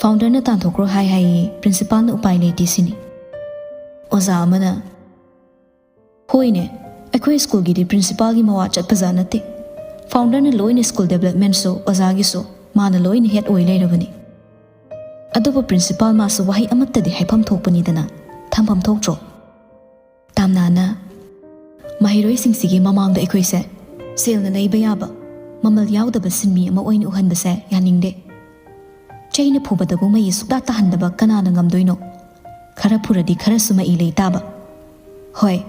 ꯐꯥꯎꯟꯗꯔꯅ ꯇꯥꯟꯊꯣꯛꯈ꯭ꯔꯣ ꯍꯥꯏ ꯍꯥꯏꯌꯦ, ꯄ꯭ꯔꯤꯟꯁꯤꯄꯥꯜꯅ ꯎꯄꯥꯏ ꯂꯩꯇꯦ ꯁꯤꯅꯤ"꯫ ꯑꯣꯖꯥ ꯑꯃꯅ, "ꯍꯣꯏꯅꯦ, ꯑꯩꯈꯣꯏ ꯁ꯭ꯀꯨꯜꯒꯤꯗꯤ ꯄ꯭ꯔꯤꯟꯁꯤꯄꯥꯜꯒꯤ ꯃꯋꯥ ꯆꯠꯄꯖꯥꯠ ꯅꯠꯇꯦ꯫ ꯐꯥꯎꯟꯗꯔꯅ ꯂꯣꯏꯅ ꯁ꯭ꯀꯨꯜ ꯗꯦꯕꯂꯞꯃꯦꯟꯁꯨ, ꯑꯣꯖꯥꯒꯤꯁꯨ ꯃꯥꯅ ꯂꯣꯏꯅ ꯍꯦꯗ ꯑꯣꯏ ꯂꯩꯔꯕꯅꯤ꯫ ꯑꯗꯨꯕꯨ ꯄ꯭ꯔꯤꯟꯁꯤꯄꯥꯜ ꯃꯥꯁꯨ ꯋꯥꯍꯩ ꯑꯃꯠꯇꯗꯤ ꯍꯥꯏꯐꯝ ꯊꯣꯛꯄꯅꯤꯗꯅ, ꯊꯝꯐꯝ ꯊꯣꯛꯇ꯭ꯔꯣ?" ꯇꯥꯝꯅꯥꯅ, "ꯃꯍꯩꯔꯣꯏꯁꯤꯡꯁꯤꯒꯤ ꯃꯃꯥꯡꯗ ꯑꯩꯈꯣꯏꯁꯦ ꯁꯦꯜꯅ ꯂꯩꯕ ꯌꯥꯕ, ꯃꯃꯜ ꯌꯥꯎꯗꯕ ꯁꯤꯟꯃꯤ ꯑꯃ ꯑꯣꯏꯅ ꯎꯍꯟꯕꯁꯦ ꯌꯥꯅꯤꯡꯗꯦ꯫ ꯆꯩꯅ ꯐꯨꯕꯗꯕꯨ ꯃꯩ ꯁꯨꯛꯇꯥ ꯇꯥꯍꯟꯗꯕ ꯀꯅꯥꯅ ꯉꯝꯗꯣꯏꯅꯣ? ꯈꯔ ꯐꯨꯔꯗꯤ ꯈꯔꯁꯨ ꯃꯏ ꯂꯩ ꯇꯥꯕ꯫ ꯍꯣꯏ,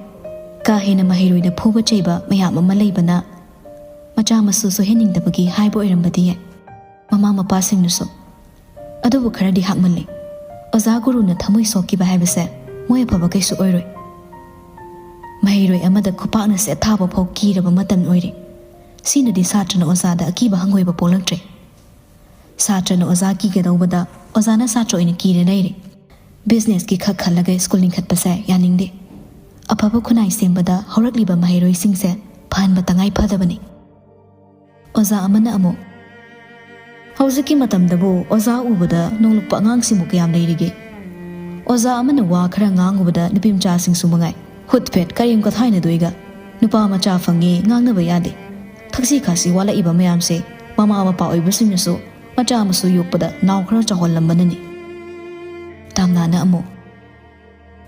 ꯀꯥ ꯍꯦꯟꯅ ꯃꯍꯩꯔꯣꯏꯗ ꯐꯨꯕ ꯆꯩꯕ ꯃꯌꯥꯝ ꯑꯃ ꯂꯩꯕꯅ ꯃꯆꯥ ꯃꯁꯨ ꯁꯣꯏꯍꯟꯅꯤꯡꯗꯕꯒꯤ ꯍꯥꯏꯕ ꯑꯣꯏꯔꯝꯕꯗꯤ ꯌꯥꯏ, ꯃꯃꯥ ꯃꯄꯥꯁꯤꯡꯅꯁꯨ꯫ ꯑꯗꯨꯕꯨ ꯈꯔꯗꯤ ꯍꯥꯛꯃꯜꯂꯤ꯫ ꯑꯣꯖꯥ ꯒꯨꯔꯨꯅ ꯊꯃꯣꯏ ꯁꯣꯛꯈꯤꯕ ꯍꯥꯏꯕꯁꯦ ꯃꯣꯏ ꯑꯐꯕ ꯀꯩꯁꯨ ꯑꯣꯏꯔꯣꯏ꯫ ꯃꯍꯩꯔꯣꯏ ꯑꯃꯗ ꯈꯨꯄꯥꯛꯅ ꯁꯦꯠ ꯊꯥꯕ ꯐꯥꯎ ꯀꯤꯔꯕ ꯃꯇꯝ ꯑꯣꯏꯔꯦ꯫ ꯁꯤꯅꯗꯤ ꯁꯥꯇ꯭ꯔꯅ ꯑꯣꯖꯥꯗ ꯑꯀꯤꯕ ꯍꯪꯒꯣꯏꯕ ꯄꯣꯛꯂꯛꯇ꯭ꯔꯦ꯫ ꯁꯥꯇ꯭ꯔꯅ ꯑꯣꯖꯥ ꯀꯤꯒꯗꯧꯕꯗ ꯑꯣꯖꯥꯅ ꯁꯥꯇ꯭ꯔ ꯑꯣꯏꯅ ꯀꯤꯔ ꯂꯩꯔꯦ꯫ ꯕꯤꯖꯤꯅꯦꯁꯀꯤ ꯈꯛ ꯈꯜꯂꯒ ꯁ꯭ꯀꯨꯜ ꯂꯤꯡꯈꯠꯄꯁꯦ ꯌꯥꯅꯤꯡꯗꯦ꯫ ꯑꯐꯕ ꯈꯨꯟꯅꯥꯏ ꯁꯦꯝꯕꯗ ꯍꯧꯔꯛꯂꯤꯕ ꯃꯍꯩꯔꯣꯏꯁꯤꯡꯁꯦ ꯐꯍꯟꯕ ꯇꯉꯥꯏ ꯐꯗꯕꯅꯤ"꯫ ꯑꯣꯖꯥ ꯑꯃꯅ ꯑꯃꯨꯛ, "ꯍꯧꯖꯤꯛꯀꯤ ꯃꯇꯝꯗꯕꯨ ꯑꯣꯖꯥ ꯎꯕꯗ ꯅꯣꯡꯂꯨꯛꯄ ꯑꯉꯥꯡꯁꯤꯡꯕꯨ ꯀꯌꯥꯝ ꯂꯩꯔꯤꯒꯦ? ꯑꯣꯖꯥ ꯑꯃꯅ ꯋꯥ ꯈꯔ ꯉꯥꯡꯉꯨꯕꯗ ꯅꯨꯄꯤ ꯃꯆꯥꯁꯤꯡꯁꯨ ꯃꯉꯥꯏ, ꯍꯨꯠ ꯐꯦꯠ ꯀꯔꯦꯝ ꯀꯊꯥꯏꯅꯗꯣꯏꯒ꯫ ꯅꯨꯄꯥ ꯃꯆꯥ ꯐꯪꯉꯦ, ꯉꯥꯡꯅꯕ ꯌꯥꯗꯦ꯫ ꯊꯛꯁꯤ ꯈꯥꯁꯤ ꯋꯥꯠꯂꯛꯏꯕ ꯃꯌꯥꯝꯁꯦ ꯃꯃꯥ ꯃꯄꯥ ꯑꯣꯏꯕꯁꯤꯡꯅꯁꯨ ꯃꯆꯥ ꯃꯁꯨ ꯌꯣꯛꯄꯗ ꯅꯥꯎ ꯈꯔ ꯆꯥꯎꯍꯜꯂꯝꯕꯅꯅꯤ꯫ ꯇꯥꯝꯅꯥꯅ ꯑꯃꯨꯛ,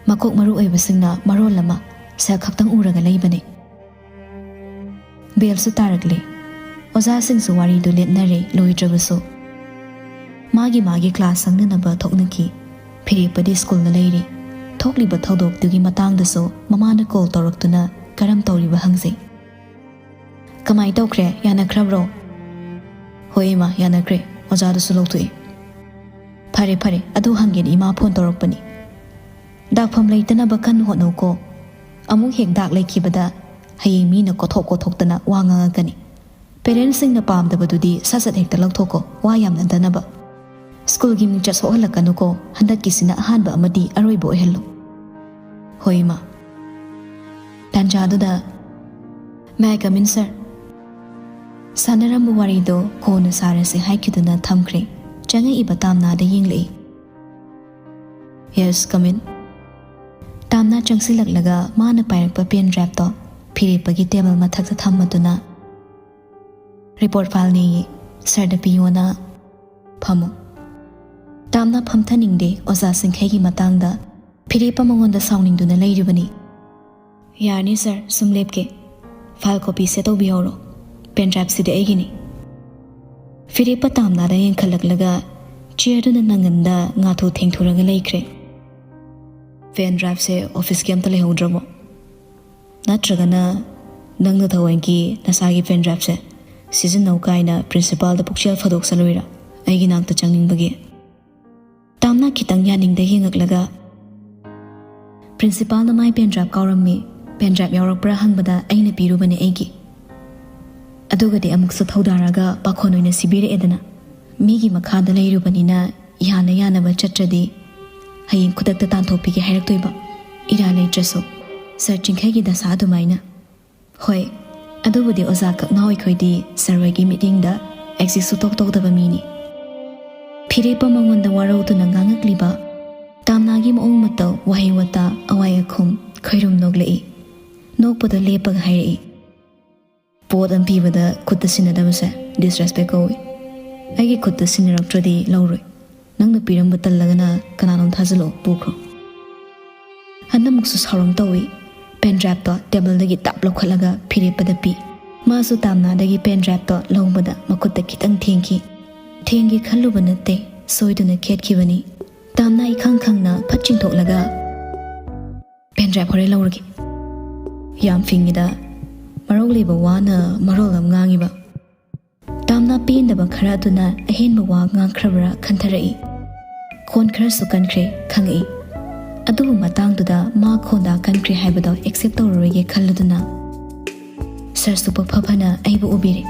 ꯃꯀꯣꯛ ꯃꯔꯨ ꯑꯣꯏꯕꯁꯤꯡꯅ ꯃꯔꯣꯜ ꯑꯃ ꯁꯛ ꯈꯛꯇꯪ ꯎꯔꯒ ꯂꯩꯕꯅꯤ꯫ ꯕꯦꯜꯁꯨ ꯇꯥꯔꯛꯂꯦ꯫ ꯑꯣꯖꯥꯁꯤꯡꯁꯨ ꯋꯥꯔꯤꯗꯨ ꯂꯦꯞꯅꯔꯦ, ꯂꯣꯏꯗ꯭ꯔꯕꯁꯨ꯫ ꯃꯥꯒꯤ ꯃꯥꯒꯤ ꯀ꯭ꯂꯥꯁ ꯁꯪꯅꯅꯕ ꯊꯣꯛꯅꯈꯤ꯫ ꯐꯤꯔꯦꯞꯄꯗꯤ ꯁ꯭ꯀꯨꯜꯗ ꯂꯩꯔꯤ꯫ ꯊꯣꯛꯂꯤꯕ ꯊꯧꯗꯣꯛꯇꯨꯒꯤ ꯃꯇꯥꯡꯗꯁꯨ ꯃꯃꯥꯅ ꯀꯣꯜ ꯇꯧꯔꯛꯇꯨꯅ ꯀꯔꯝ ꯇꯧꯔꯤꯕ ꯍꯪꯖꯩ꯫ "ꯀꯃꯥꯏ ꯇꯧꯈ꯭ꯔꯦ? ꯌꯥꯅꯈ꯭ꯔꯕ꯭ꯔꯣ?" "ꯍꯣꯏ ꯏꯃꯥ, ꯌꯥꯅꯈ꯭ꯔꯦ꯫ ꯑꯣꯖꯥꯗꯨꯁꯨ ꯂꯧꯊꯣꯛꯑꯦ꯫" "ꯐꯔꯦ, ꯐꯔꯦ꯫ ꯑꯗꯨ ꯍꯪꯒꯦꯅ ꯏꯃꯥ ꯐꯣꯟ ꯇꯧꯔꯛꯄꯅꯤ꯫ ꯗꯥꯛꯐꯝ ꯂꯩꯇꯅꯕ ꯀꯟꯅ ꯍꯣꯠꯅꯧꯀꯣ꯫ ꯑꯃꯨꯛ ꯍꯦꯛ ꯗꯥꯛ ꯂꯩꯈꯤꯕꯗ ꯍꯌꯦꯡ ꯃꯤꯅ ꯀꯣꯊꯣꯛ ꯀꯣꯊꯣꯛꯇꯅ ꯋꯥ ꯉꯥꯡꯉꯛꯀꯅꯤ꯫ ꯄꯦꯔꯦꯟꯁꯁꯤꯡꯅ ꯄꯥꯝꯗꯕꯗꯨꯗꯤ ꯁꯠ ꯁꯠ ꯍꯦꯛꯇ ꯂꯧꯊꯣꯛꯀꯣ, ꯋꯥ ꯌꯥꯝꯅꯗꯅꯕ꯫ ꯁ꯭ꯀꯨꯜꯒꯤ ꯃꯤꯡꯆꯠ ꯁꯣꯛꯍꯜꯂꯛꯀꯅꯨꯀꯣ, ꯍꯟꯗꯛꯀꯤꯁꯤꯅ ꯑꯍꯥꯟꯕ ꯑꯃꯗꯤ ꯑꯔꯣꯏꯕ ꯑꯣꯏꯍꯜꯂꯨ꯫" "ꯍꯣꯏ ꯏꯃꯥ꯫" ꯇꯥꯟꯖꯥꯗꯨꯗ, "May I come in, sir?" ꯁꯥꯟꯅꯔꯝꯕ ꯋꯥꯔꯤꯗꯣ ꯀꯣꯟꯅ ꯁꯥꯔꯁꯦ ꯍꯥꯏꯈꯤꯗꯨꯅ ꯊꯝꯈ꯭ꯔꯦ꯫ ꯆꯪꯉꯛꯏꯕ ꯇꯥꯝꯅꯥꯗ ꯌꯦꯡꯂꯛꯏ꯫ "Yes, come in." ꯇꯥꯝꯅꯥ ꯆꯪꯁꯤꯜꯂꯛꯂꯒ ꯃꯥꯅ ꯄꯥꯏꯔꯛꯄ ꯄꯦꯟ ꯗ꯭ꯔꯥꯏꯚꯇꯣ ꯐꯤꯔꯦꯞꯄꯒꯤ ꯇꯦꯕꯜ ꯃꯊꯛꯇ ꯊꯝꯃꯗꯨꯅ, "ꯔꯤꯄꯣꯔꯠ ꯐꯥꯏꯜꯅꯦꯌꯦ, ꯁꯥꯔꯗ ꯄꯤꯌꯣꯅ꯫ ꯐꯝꯃꯨ꯫" ꯇꯥꯝꯅꯥ ꯐꯝꯊꯅꯤꯡꯗꯦ ꯑꯣꯖꯥ ꯁꯤꯡꯈꯩꯒꯤ ꯃꯇꯥꯡꯗ꯫ ꯐꯤꯔꯦꯞꯄ ꯃꯉꯣꯟꯗ ꯁꯥꯎꯅꯤꯡꯗꯨꯅ ꯂꯩꯔꯤꯕꯅꯤ꯫ "ꯌꯥꯔꯅꯤ ꯁꯥꯔ, ꯁꯨꯝ ꯂꯦꯞꯀꯦ꯫ ꯐꯥꯏꯜ ꯀꯣꯄꯤꯁꯦ ꯇꯧꯕꯤꯍꯧꯔꯣ꯫ ꯄꯦꯟ ꯗ꯭ꯔꯥꯏꯚꯁꯤꯗꯤ ꯑꯩꯒꯤꯅꯤ꯫" ꯐꯤꯔꯦꯞꯄ ꯇꯥꯝꯅꯥꯗ ꯌꯦꯡꯈꯠꯂꯛꯂꯒ ꯆꯤꯌꯔꯗꯨꯅ ꯅꯪꯒꯟꯗ ꯉꯥꯊꯨ ꯊꯦꯡꯊꯨꯔꯒ ꯂꯩꯈ꯭ꯔꯦ꯫ "ꯄꯦꯟ ꯗ꯭ꯔꯥꯏꯚꯁꯦ ꯑꯣꯐꯤꯁꯀꯤ ꯑꯝꯇ ꯂꯩꯍꯧꯗ꯭ꯔꯕꯣ? ꯅꯠꯇ꯭ꯔꯒꯅ ꯅꯪꯅ ꯊꯑꯣꯏꯒꯤ ꯅꯁꯥꯒꯤ ꯄꯦꯟ ꯗ꯭ꯔꯥꯏꯚꯁꯦ ꯁꯤꯖꯤꯟꯅꯧ ꯀꯥꯏꯅ ꯄ꯭ꯔꯤꯟꯁꯤꯄꯥꯜꯗ ꯄꯨꯛꯆꯦꯜ ꯐꯥꯗꯣꯛꯆꯜꯂꯨꯏꯔꯥ ꯑꯩꯒꯤ ꯅꯥꯛꯇ ꯆꯪꯅꯤꯡꯕꯒꯤ?" ꯇꯥꯝꯅꯥ ꯈꯤꯇꯪ ꯌꯥꯅꯤꯡꯗ ꯌꯦꯡꯉꯛꯂꯒ, "ꯄ꯭ꯔꯤꯟꯁꯤꯄꯥꯜꯅ ꯃꯥꯏ ꯄꯦꯟ ꯗ꯭ꯔꯥꯏꯚ ꯀꯥꯎꯔꯝꯃꯤ, ꯄꯦꯟ ꯗ꯭ꯔꯥꯏꯚ ꯌꯥꯎꯔꯛꯄ꯭ꯔꯥ ꯍꯪꯕꯗ ꯑꯩꯅ ꯄꯤꯔꯨꯕꯅꯦ ꯑꯩꯒꯤ꯫ ꯑꯗꯨꯒꯗꯤ ꯑꯃꯨꯛꯁꯨ ꯊꯧꯗꯥꯔꯒ ꯄꯥꯈꯣꯟ ꯑꯣꯏꯅ ꯁꯤꯕꯤꯔꯛꯑꯦꯗꯅ꯫ ꯃꯤꯒꯤ ꯃꯈꯥꯗ ꯂꯩꯔꯨꯕꯅꯤꯅ ꯌꯥꯅ ꯌꯥꯅꯕ ꯆꯠꯇ꯭ꯔꯗꯤ ꯍꯌꯦꯡ ꯈꯨꯗꯛꯇ ꯇꯥꯟꯊꯣꯛꯄꯤꯒꯦ ꯍꯥꯏꯔꯛꯇꯣꯏꯕ, ꯏꯔꯥ ꯂꯩꯇ꯭ꯔꯁꯨ, ꯁꯥꯔ ꯆꯤꯡꯈꯩꯒꯤ ꯗꯁꯥ ꯑꯗꯨꯃꯥꯏꯅ꯫ ꯍꯣꯏ, ꯑꯗꯨꯕꯨꯗꯤ ꯑꯣꯖꯥ ꯀꯛꯅꯥꯎ ꯑꯩꯈꯣꯏꯗꯤ ꯁꯥꯔ ꯍꯣꯏꯒꯤ ꯃꯤꯠꯌꯦꯡꯗ ꯑꯦꯛꯖꯤꯁ ꯁꯨꯇꯧ ꯇꯧꯗꯕ ꯃꯤꯅꯤ꯫" ꯐꯤꯔꯦꯞꯄ ꯃꯉꯣꯟꯗ ꯋꯥꯔꯧꯗꯨꯅ ꯉꯥꯡꯉꯛꯂꯤꯕ ꯇꯥꯝꯅꯥꯒꯤ ꯃꯑꯣꯡ ꯃꯇꯧ, ꯋꯥꯍꯩ ꯋꯥꯇꯥ, ꯑꯋꯥꯏ ꯑꯈꯨꯝ ꯈꯣꯏꯔꯨꯝ ꯅꯣꯛꯂꯛꯏ꯫ ꯅꯣꯛꯄꯗ ꯂꯦꯞꯄꯒ ꯍꯥꯏꯔꯛꯏ, ꯄꯣꯠ ꯑꯃ ꯄꯤꯕꯗ ꯈꯨꯠꯇ ꯁꯤꯟꯅꯗꯕꯁꯦ disrespect ꯀꯧꯏ꯫ ꯑꯩꯒꯤ ꯈꯨꯠꯇ ꯁꯤꯟꯅꯔꯛꯇ꯭ꯔꯗꯤ ꯂꯧꯔꯣꯏ꯫ ꯅꯪꯅ ꯄꯤꯔꯝꯕ ꯇꯜꯂꯒꯅ ꯀꯅꯥꯅꯣꯝ ꯊꯥꯖꯤꯜꯂꯛꯑꯣ, ꯄꯨꯈ꯭ꯔꯣ꯫ ꯍꯟꯗꯛꯃꯨꯛꯁꯨ ꯁꯥꯎꯔꯝ ꯇꯧꯏ꯫ Pen driveꯇꯣ tableꯗꯒꯤ ꯇꯞ ꯂꯧꯈꯠꯂꯒ ꯐꯤꯔꯦꯞꯄꯗ ꯄꯤ꯫ ꯃꯥꯁꯨ ꯇꯥꯝꯅꯥꯗꯒꯤ pen driveꯇꯣ ꯂꯧꯕꯗ ꯃꯈꯨꯠꯇ ꯈꯤꯇꯪ ꯊꯦꯡꯈꯤ꯫ ꯊꯦꯡꯒꯦ ꯈꯜꯂꯨꯕ ꯅꯠꯇꯦ, ꯁꯣꯏꯗꯨꯅ ꯈꯦꯠꯈꯤꯕꯅꯤ꯫ ꯇꯥꯝꯅꯥ ꯏꯈꯪ ꯈꯪꯅ ꯐꯠ ꯆꯤꯡꯊꯣꯛꯂꯒ, "Pen drive ꯍꯣꯔꯦꯟ ꯂꯧꯔꯒꯦ꯫" ꯌꯥꯝ ꯐꯤꯡꯉꯤꯗ, ꯃꯔꯧ ꯂꯩꯕ ꯋꯥꯅ ꯃꯔꯣꯜ ꯑꯃ ꯉꯥꯡꯉꯤꯕ꯫ ꯇꯥꯝꯅꯥ ꯄꯦꯟꯗꯕ ꯈꯔ ꯑꯗꯨꯅ ꯑꯍꯦꯟꯕ ꯋꯥ ꯉꯥꯡꯈ꯭ꯔꯕ꯭ꯔꯥ ꯈꯟꯊꯔꯛꯏ꯫ ꯈꯣꯟ ꯈꯔꯁꯨ ꯀꯟꯈ꯭ꯔꯦ, ꯈꯪꯉꯛꯏ꯫ ꯑꯗꯨꯕꯨ ꯃꯇꯥꯡꯗꯨꯗ ꯃꯥ ꯈꯣꯟꯗꯥ ꯀꯟꯈ꯭ꯔꯦ ꯍꯥꯏꯕꯗꯣ accept ꯇꯧꯔꯔꯣꯏꯒꯦ ꯈꯜꯂꯗꯨꯅ, ꯁꯔꯁꯨ ꯄꯛꯐ ꯐꯅ ꯑꯩꯕꯨ ꯎꯕꯤꯔꯦ꯫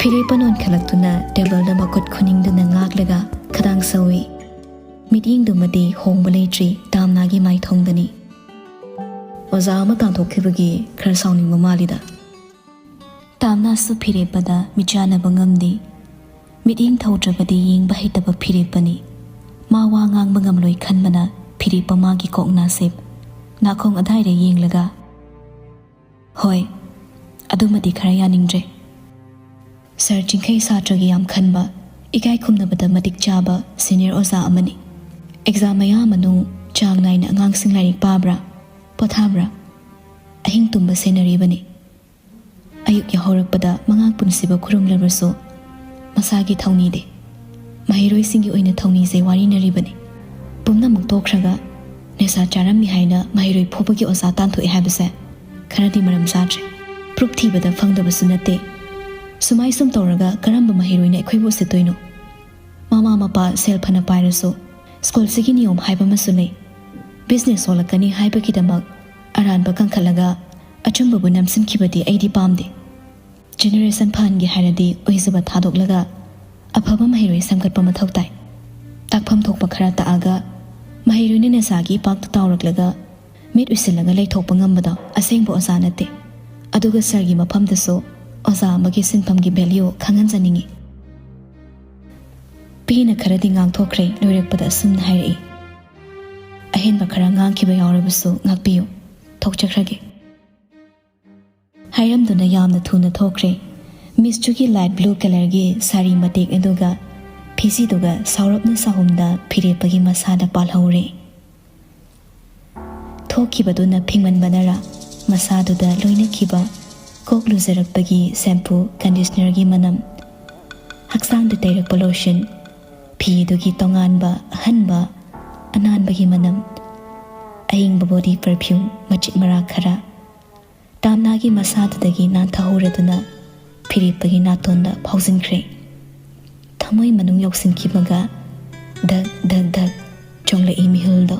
ꯐꯤꯔꯦꯞꯄ ꯅꯣꯟꯈꯠꯂꯛꯇꯨꯅ tableꯗ ꯃꯈꯨꯠ ꯈꯨꯅꯤꯡꯗꯨꯅ ꯉꯥꯛꯂꯒ ꯈꯗꯥꯡ ꯁꯧꯏ꯫ ꯃꯤꯠꯌꯦꯡꯗꯨꯃꯗꯤ ꯍꯣꯡꯕ ꯂꯩꯇ꯭ꯔꯤ, ꯇꯥꯝꯅꯥꯒꯤ ꯃꯥꯏꯊꯣꯡꯗꯅꯤ꯫ "ꯑꯣꯖꯥ ꯑꯃ ꯇꯥꯟꯊꯣꯛꯈꯤꯕꯒꯤ ꯈꯔ ꯁꯥꯎꯅꯤꯡꯕ ꯃꯥꯜꯂꯤꯗ꯫" ꯇꯥꯝꯅꯥꯁꯨ ꯐꯤꯔꯦꯞꯄꯗ ꯃꯤꯠꯆꯥꯟꯅꯕ ꯉꯝꯗꯦ꯫ ꯃꯤꯠꯌꯦꯡ ꯊꯧꯗ꯭ꯔꯕꯗꯤ ꯌꯦꯡꯕ ꯍꯩꯇꯕ ꯐꯤꯔꯦꯞꯄꯅꯤ꯫ ꯃꯥ ꯋꯥ ꯉꯥꯡꯕ ꯉꯝꯂꯣꯏ ꯈꯟꯕꯅ ꯐꯤꯔꯦꯞꯄ ꯃꯥꯒꯤ ꯀꯣꯛ ꯅꯥꯁꯤꯞ ꯅꯥꯀꯣꯡ ꯑꯗꯥꯏꯗ ꯌꯦꯡꯂꯒ, "ꯍꯣꯏ, ꯑꯗꯨꯃꯗꯤ ꯈꯔ ꯌꯥꯅꯤꯡꯗ꯭ꯔꯦ꯫ ꯁꯥꯔ ꯆꯤꯡꯈꯩ ꯁꯥꯇ꯭ꯔꯒꯤ ꯌꯥꯝ ꯈꯟꯕ, ꯏꯀꯥꯏ ꯈꯨꯝꯅꯕꯗ ꯃꯇꯤꯛ ꯆꯥꯕ senior ꯑꯣꯖꯥ ꯑꯃꯅꯤ꯫ Exam ꯃꯌꯥ ꯃꯅꯨꯡ ꯆꯥꯡ ꯅꯥꯏꯅ ꯑꯉꯥꯡꯁꯤꯡ ꯂꯥꯏꯔꯤꯛ ꯄꯥꯕ꯭ꯔꯥ, ꯄꯣꯊꯥꯕ꯭ꯔꯥ? ꯑꯍꯤꯡ ꯇꯨꯝꯕ ꯁꯦꯟꯅꯔꯤꯕꯅꯤ꯫ ꯑꯌꯨꯛ ꯌꯥꯍꯧꯔꯛꯄꯗ ꯃꯉꯥ ꯄꯨꯟꯁꯤꯕ ꯈꯨꯔꯨꯝꯂꯕꯁꯨ ꯃꯁꯥꯒꯤ ꯊꯧꯅꯤꯗꯤ꯫ ꯃꯍꯩꯔꯣꯏꯁꯤꯡꯒꯤ ꯑꯣꯏꯅ ꯊꯧꯅꯤꯖꯩ ꯋꯥꯔꯤꯅꯔꯤꯕꯅꯤ꯫ ꯄꯨꯝꯅꯃꯛ ꯇꯣꯛꯈ꯭ꯔꯒ ꯅꯤꯁꯥ ꯆꯥꯔꯝꯃꯤ ꯍꯥꯏꯅ ꯃꯍꯩꯔꯣꯏ ꯐꯨꯕꯒꯤ ꯑꯣꯖꯥ ꯇꯥꯟꯊꯣꯛꯑꯦ ꯍꯥꯏꯕꯁꯦ ꯈꯔꯗꯤ ꯃꯔꯝ ꯆꯥꯗ꯭ꯔꯦ꯫ Proof ꯊꯤꯕꯗ ꯐꯪꯗꯕꯁꯨ ꯅꯠꯇꯦ꯫ ꯁꯨꯃꯥꯏ ꯁꯨꯝ ꯇꯧꯔꯒ ꯀꯔꯝꯕ ꯃꯍꯩꯔꯣꯏꯅ ꯑꯩꯈꯣꯏꯕꯨ ꯎꯁꯤꯠꯇꯣꯏꯅꯣ? ꯃꯃꯥ ꯃꯄꯥ ꯁꯦꯜ ꯐꯅ ꯄꯥꯏꯔꯁꯨ ꯁ꯭ꯀꯨꯜꯁꯤꯒꯤ ꯅꯤꯌꯣꯝ ꯍꯥꯏꯕ ꯑꯃꯁꯨ ꯂꯩ꯫ Business ꯍꯣꯜꯂꯛꯀꯅꯤ ꯍꯥꯏꯕꯒꯤꯗꯃꯛ ꯑꯔꯥꯟꯕ ꯀꯟꯈꯠꯂꯒ ꯑꯆꯨꯝꯕꯕꯨ ꯅꯝꯁꯤꯟꯈꯤꯕꯗꯤ ꯑꯩꯗꯤ ꯄꯥꯝꯗꯦ꯫ Generation ꯐꯍꯟꯒꯦ ꯍꯥꯏꯔꯗꯤ ꯑꯣꯏꯖꯕ ꯊꯥꯗꯣꯛꯂꯒ ꯑꯐꯕ ꯃꯍꯩꯔꯣꯏ ꯁꯦꯝꯒꯠꯄ ꯃꯊꯧ ꯇꯥꯏ꯫ ꯇꯥꯛꯐꯝ ꯊꯣꯛꯄ ꯈꯔ ꯇꯥꯛꯑꯒ ꯃꯍꯩꯔꯣꯏꯅ ꯅꯤꯁꯥꯒꯤ ꯏꯄꯥꯛꯇ ꯇꯥꯎꯔꯛꯂꯒ ꯃꯤꯠ ꯎꯏꯁꯤꯜꯂꯒ ꯂꯩꯊꯣꯛꯄ ꯉꯝꯕꯗꯣ ꯑꯁꯦꯡꯕ ꯑꯣꯖꯥ ꯅꯠꯇꯦ꯫ ꯑꯗꯨꯒ ꯁꯥꯔꯒꯤ ꯃꯐꯝꯗꯁꯨ ꯑꯣꯖꯥ ꯑꯃꯒꯤ ꯁꯤꯟꯐꯝꯒꯤ value ꯈꯪꯍꯟꯖꯅꯤꯡꯏ꯫ ꯄꯤꯅ ꯈꯔꯗꯤ ꯉꯥꯡꯊꯣꯛꯈ꯭ꯔꯦ, ꯂꯣꯏꯔꯛꯄꯗ ꯑꯁꯨꯝꯅ ꯍꯥꯏꯔꯛꯏ, "ꯑꯍꯦꯟꯕ ꯈꯔ ꯉꯥꯡꯈꯤꯕ ꯌꯥꯎꯔꯕꯁꯨ ꯉꯥꯛꯄꯤꯌꯨ꯫ ꯊꯣꯛꯆꯈ꯭ꯔꯒꯦ꯫" ꯍꯥꯏꯔꯝꯗꯨꯅ ꯌꯥꯝꯅ ꯊꯨꯅ ꯊꯣꯛꯈ꯭ꯔꯦ꯫ ꯃꯤꯁ ꯆꯨꯒꯤ ꯂꯥꯏꯠ ꯕ꯭ꯂꯨ ꯀꯂꯔꯒꯤ ꯁꯥꯔꯤ ꯃꯇꯦꯛ ꯑꯗꯨꯒ ꯐꯤꯖꯤꯗꯨꯒ ꯁꯥꯎꯔꯞꯅ ꯁꯥꯍꯨꯝꯗ ꯐꯤꯔꯦꯞꯄꯒꯤ ꯃꯁꯥꯗ ꯄꯥꯜꯍꯧꯔꯦ꯫ ꯊꯣꯛꯈꯤꯕꯗꯨꯅ ꯐꯤꯡꯃꯟꯕꯅꯔꯥ ꯃꯁꯥꯗꯨꯗ ꯂꯣꯏꯅꯈꯤꯕ ꯀꯣꯛ ꯂꯨꯖꯔꯛꯄꯒꯤ ꯁꯦꯝꯄꯨ, ꯀꯟꯗꯤꯁꯅꯔꯒꯤ ꯃꯅꯝ, ꯍꯛꯆꯥꯡꯗ ꯇꯩꯔꯛꯄ ꯂꯣꯁꯟ, ꯐꯤꯗꯨꯒꯤ ꯇꯣꯉꯥꯟꯕ ꯑꯍꯟꯕ ꯑꯅꯥꯟꯕꯒꯤ ꯃꯅꯝ, ꯑꯏꯪꯕ ꯕꯣꯗꯤ ꯄꯔꯐ꯭ꯌꯨꯝ ꯃꯆꯤꯠ ꯃꯔꯥ ꯈꯔ, ꯇꯥꯝꯅꯥꯒꯤ ꯃꯁꯥꯗꯨꯗꯒꯤ ꯅꯥꯟꯊꯍꯧꯔꯗꯨꯅ ꯐꯤꯔꯦꯞꯄꯒꯤ ꯅꯥꯇꯣꯟꯗ ꯐꯥꯎꯖꯤꯟꯈ꯭ꯔꯦ꯫ ꯊꯃꯣꯏ ꯃꯅꯨꯡ ꯌꯧꯁꯤꯟꯈꯤꯕꯒ ꯙꯛ ꯙꯛ ꯙꯛ ꯆꯣꯡꯂꯛꯏ ꯃꯤꯍꯨꯜꯗꯣ꯫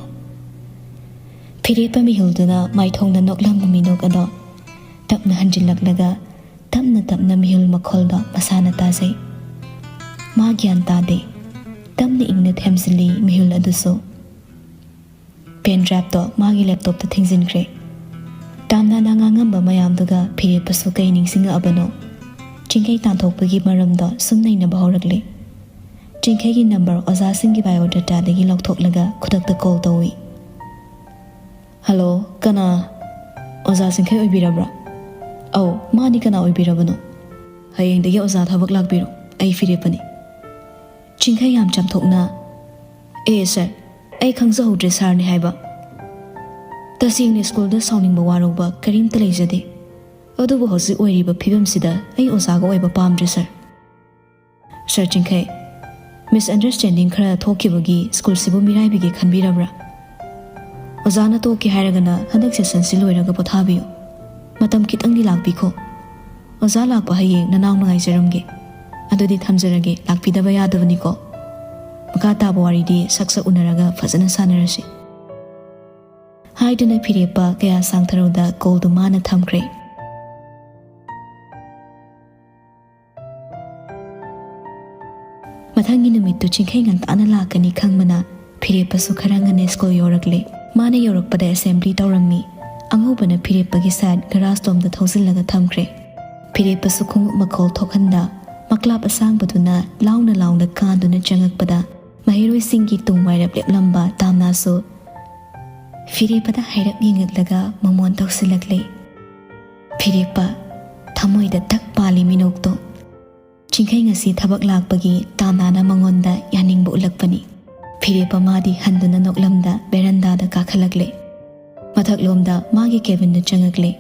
ꯐꯤꯔꯦꯞꯄ ꯃꯤꯍꯨꯜꯗꯨꯅ ꯃꯥꯏꯊꯣꯡꯗ ꯅꯣꯛꯂꯝꯕ ꯃꯤꯅꯣꯛ ꯑꯗꯣ ꯇꯞꯅ ꯍꯟꯖꯤꯜꯂꯛꯂꯒ ꯇꯞꯅ ꯇꯞꯅ ꯃꯤꯍꯨꯜ ꯃꯈꯣꯜꯗꯣ ꯃꯁꯥꯅ ꯇꯥꯖꯩ꯫ ꯃꯥ ꯒ꯭ꯌꯥꯟ ꯇꯥꯗꯦ꯫ ꯇꯞꯅ ꯏꯪꯅ ꯊꯦꯝꯖꯤꯜꯂꯤ ꯃꯤꯍꯨꯜ ꯑꯗꯨꯁꯨ꯫ ꯄꯦꯟ ꯗ꯭ꯔꯥꯏꯚꯇꯣ ꯃꯥꯒꯤ ꯂꯦꯞꯇꯣꯞꯇ ꯊꯤꯡꯖꯤꯟꯈ꯭ꯔꯦ꯫ ꯇꯥꯝꯅꯥꯅ ꯉꯥꯡꯉꯝꯕ ꯃꯌꯥꯝꯗꯨꯒ ꯐꯤꯔꯦꯞꯄꯁꯨ ꯀꯩ ꯅꯤꯡꯁꯤꯡꯉꯛꯑꯕꯅꯣ? ꯆꯤꯡꯈꯩ ꯇꯥꯟꯊꯣꯛꯄꯒꯤ ꯃꯔꯝꯗꯣ ꯁꯨꯝ ꯅꯩꯅꯕ ꯍꯧꯔꯛꯂꯦ꯫ ꯆꯤꯡꯈꯩꯒꯤ ꯅꯝꯕꯔ ꯑꯣꯖꯥꯁꯤꯡꯒꯤ ꯕꯥꯏꯑꯣꯗꯥꯇꯥꯗꯒꯤ ꯂꯧꯊꯣꯛꯂꯒ ꯈꯨꯗꯛꯇ ꯀꯣꯜ ꯇꯧꯏ꯫ "ꯍꯜꯂꯣ, ꯀꯅꯥ? ꯑꯣꯖꯥ ꯆꯤꯡꯈꯩ ꯑꯣꯏꯕꯤꯔꯕ꯭ꯔꯥ?" "ꯑꯧ, ꯃꯥꯅꯤ, ꯀꯅꯥ ꯑꯣꯏꯕꯤꯔꯕꯅꯣ?" "ꯍꯌꯦꯡꯗꯒꯤ ꯑꯣꯖꯥ ꯊꯕꯛ ꯂꯥꯛꯄꯤꯔꯣ, ꯑꯩ ꯐꯤꯔꯦꯞꯄꯅꯤ꯫" ꯆꯤꯡꯈꯩ ꯌꯥꯝ ꯆꯝꯊꯣꯛꯅ, "ꯑꯦ ꯁꯥꯔ, ꯑꯩ ꯈꯪꯖꯍꯧꯗ꯭ꯔꯦ ꯁꯥꯔꯅꯤ ꯍꯥꯏꯕ꯫ ꯇꯁꯦꯡꯅ ꯁ꯭ꯀꯨꯜꯗ ꯁꯥꯎꯅꯤꯡꯕ ꯋꯥꯔꯧꯕ ꯀꯔꯤꯝꯇ ꯂꯩꯖꯗꯦ꯫ ꯑꯗꯨꯕꯨ ꯍꯧꯖꯤꯛ ꯑꯣꯏꯔꯤꯕ ꯐꯤꯕꯝꯁꯤꯗ ꯑꯩ ꯑꯣꯖꯥꯒ ꯑꯣꯏꯕ ꯄꯥꯝꯗ꯭ꯔꯦ ꯁꯥꯔ꯫" "ꯁꯥꯔ ꯆꯤꯡꯈꯩ, ꯃꯤꯁꯑꯟꯗꯔꯁ꯭ꯇꯦꯟꯗꯤꯡ ꯈꯔ ꯊꯣꯛꯈꯤꯕꯒꯤ ꯁ꯭ꯀꯨꯜꯁꯤꯕꯨ ꯃꯤꯔꯥꯏꯕꯤꯒꯦ ꯈꯟꯕꯤꯔꯕ꯭ꯔꯥ? ꯑꯣꯖꯥꯅ ꯇꯣꯛꯀꯦ ꯍꯥꯏꯔꯒꯅ ꯍꯟꯗꯛ ꯁꯦꯁꯟꯁꯤ ꯂꯣꯏꯔꯒ ꯄꯣꯊꯥꯕꯤꯌꯨ꯫ ꯃꯇꯝ ꯈꯤꯇꯪꯗꯤ ꯂꯥꯛꯄꯤꯈꯣ꯫ ꯑꯣꯖꯥ ꯂꯥꯛꯄ ꯍꯌꯦꯡ ꯅꯅꯥꯎꯅ ꯉꯥꯏꯖꯔꯝꯒꯦ꯫ ꯑꯗꯨꯗꯤ ꯊꯝꯖꯔꯒꯦ, ꯂꯥꯛꯄꯤꯗꯕ ꯌꯥꯗꯕꯅꯤꯀꯣ꯫ ꯃꯈꯥ ꯇꯥꯕ ꯋꯥꯔꯤꯗꯤ ꯁꯛ ꯁꯛ ꯎꯅꯔꯒ ꯐꯖꯅ ꯁꯥꯟꯅꯔꯁꯤ꯫" ꯍꯥꯏꯗꯨꯅ ꯐꯤꯔꯦꯞꯄ ꯀꯌꯥ ꯁꯥꯡꯊꯔꯧꯗ ꯀꯣꯜꯗꯨ ꯃꯥꯅ ꯊꯝꯈ꯭ꯔꯦ꯫ ꯃꯊꯪꯒꯤ ꯅꯨꯃꯤꯠꯇꯨ ꯆꯤꯡꯈꯩ ꯉꯟꯇꯥꯅ ꯂꯥꯛꯀꯅꯤ ꯈꯪꯕꯅ ꯐꯤꯔꯦꯞꯄꯁꯨ ꯈꯔ ꯉꯟꯅ ꯁ꯭ꯀꯨꯜ ꯌꯧꯔꯛꯂꯦ꯫ ꯃꯥꯅ ꯌꯧꯔꯛꯄꯗ ꯑꯦꯁꯦꯝꯕ꯭ꯂꯤ ꯇꯧꯔꯝꯃꯤ꯫ ꯑꯉꯧꯕꯅ ꯐꯤꯔꯦꯞꯄꯒꯤ ꯁꯥꯏꯠ ꯒꯔꯥꯖ ꯂꯣꯝꯗ ꯊꯧꯖꯤꯜꯂꯒ ꯊꯝꯈ꯭ꯔꯦ꯫ ꯐꯤꯔꯦꯞꯄꯁꯨ ꯈꯣꯡꯎꯞ ꯃꯈꯣꯜ ꯊꯣꯛꯍꯟꯗ ꯃꯀ꯭ꯂꯥꯞ ꯑꯁꯥꯡꯕꯗꯨꯅ ꯂꯥꯎꯅ ꯂꯥꯎꯅ ꯀꯥꯟꯗꯨꯅ ꯆꯪꯉꯛꯄꯗ ꯃꯍꯩꯔꯣꯏꯁꯤꯡꯒꯤ ꯇꯨꯡ ꯋꯥꯏꯔꯞ ꯂꯦꯞꯂꯝꯕ ꯇꯥꯝꯅꯥꯁꯨ ꯐꯤꯔꯦꯞꯄꯗ ꯍꯥꯏꯔꯞ ꯌꯦꯡꯉꯛꯂꯒ ꯃꯃꯣꯟ ꯇꯧꯁꯤꯜꯂꯛꯂꯦ꯫ ꯐꯤꯔꯦꯞꯄ ꯊꯃꯣꯏꯗ ꯇꯛ ꯄꯥꯜꯂꯤ ꯃꯤꯅꯣꯛꯇꯣ꯫ ꯆꯤꯡꯈꯩ ꯉꯁꯤ ꯊꯕꯛ ꯂꯥꯛꯄꯒꯤ ꯇꯥꯝꯅꯥꯅ ꯃꯉꯣꯟꯗ ꯌꯥꯅꯤꯡꯕ ꯎꯠꯂꯛꯄꯅꯤ꯫ ꯐꯤꯔꯦꯞꯄ ꯃꯥꯗꯤ ꯍꯟꯗꯨꯅ ꯅꯣꯛꯂꯝꯗ ꯕꯦꯔꯟꯗꯥꯗ ꯀꯥꯈꯠꯂꯛꯂꯦ꯫ ꯃꯊꯛꯂꯣꯝꯗ ꯃꯥꯒꯤ ꯀꯦꯕꯤꯟꯗ ꯆꯪꯉꯛꯂꯦ꯫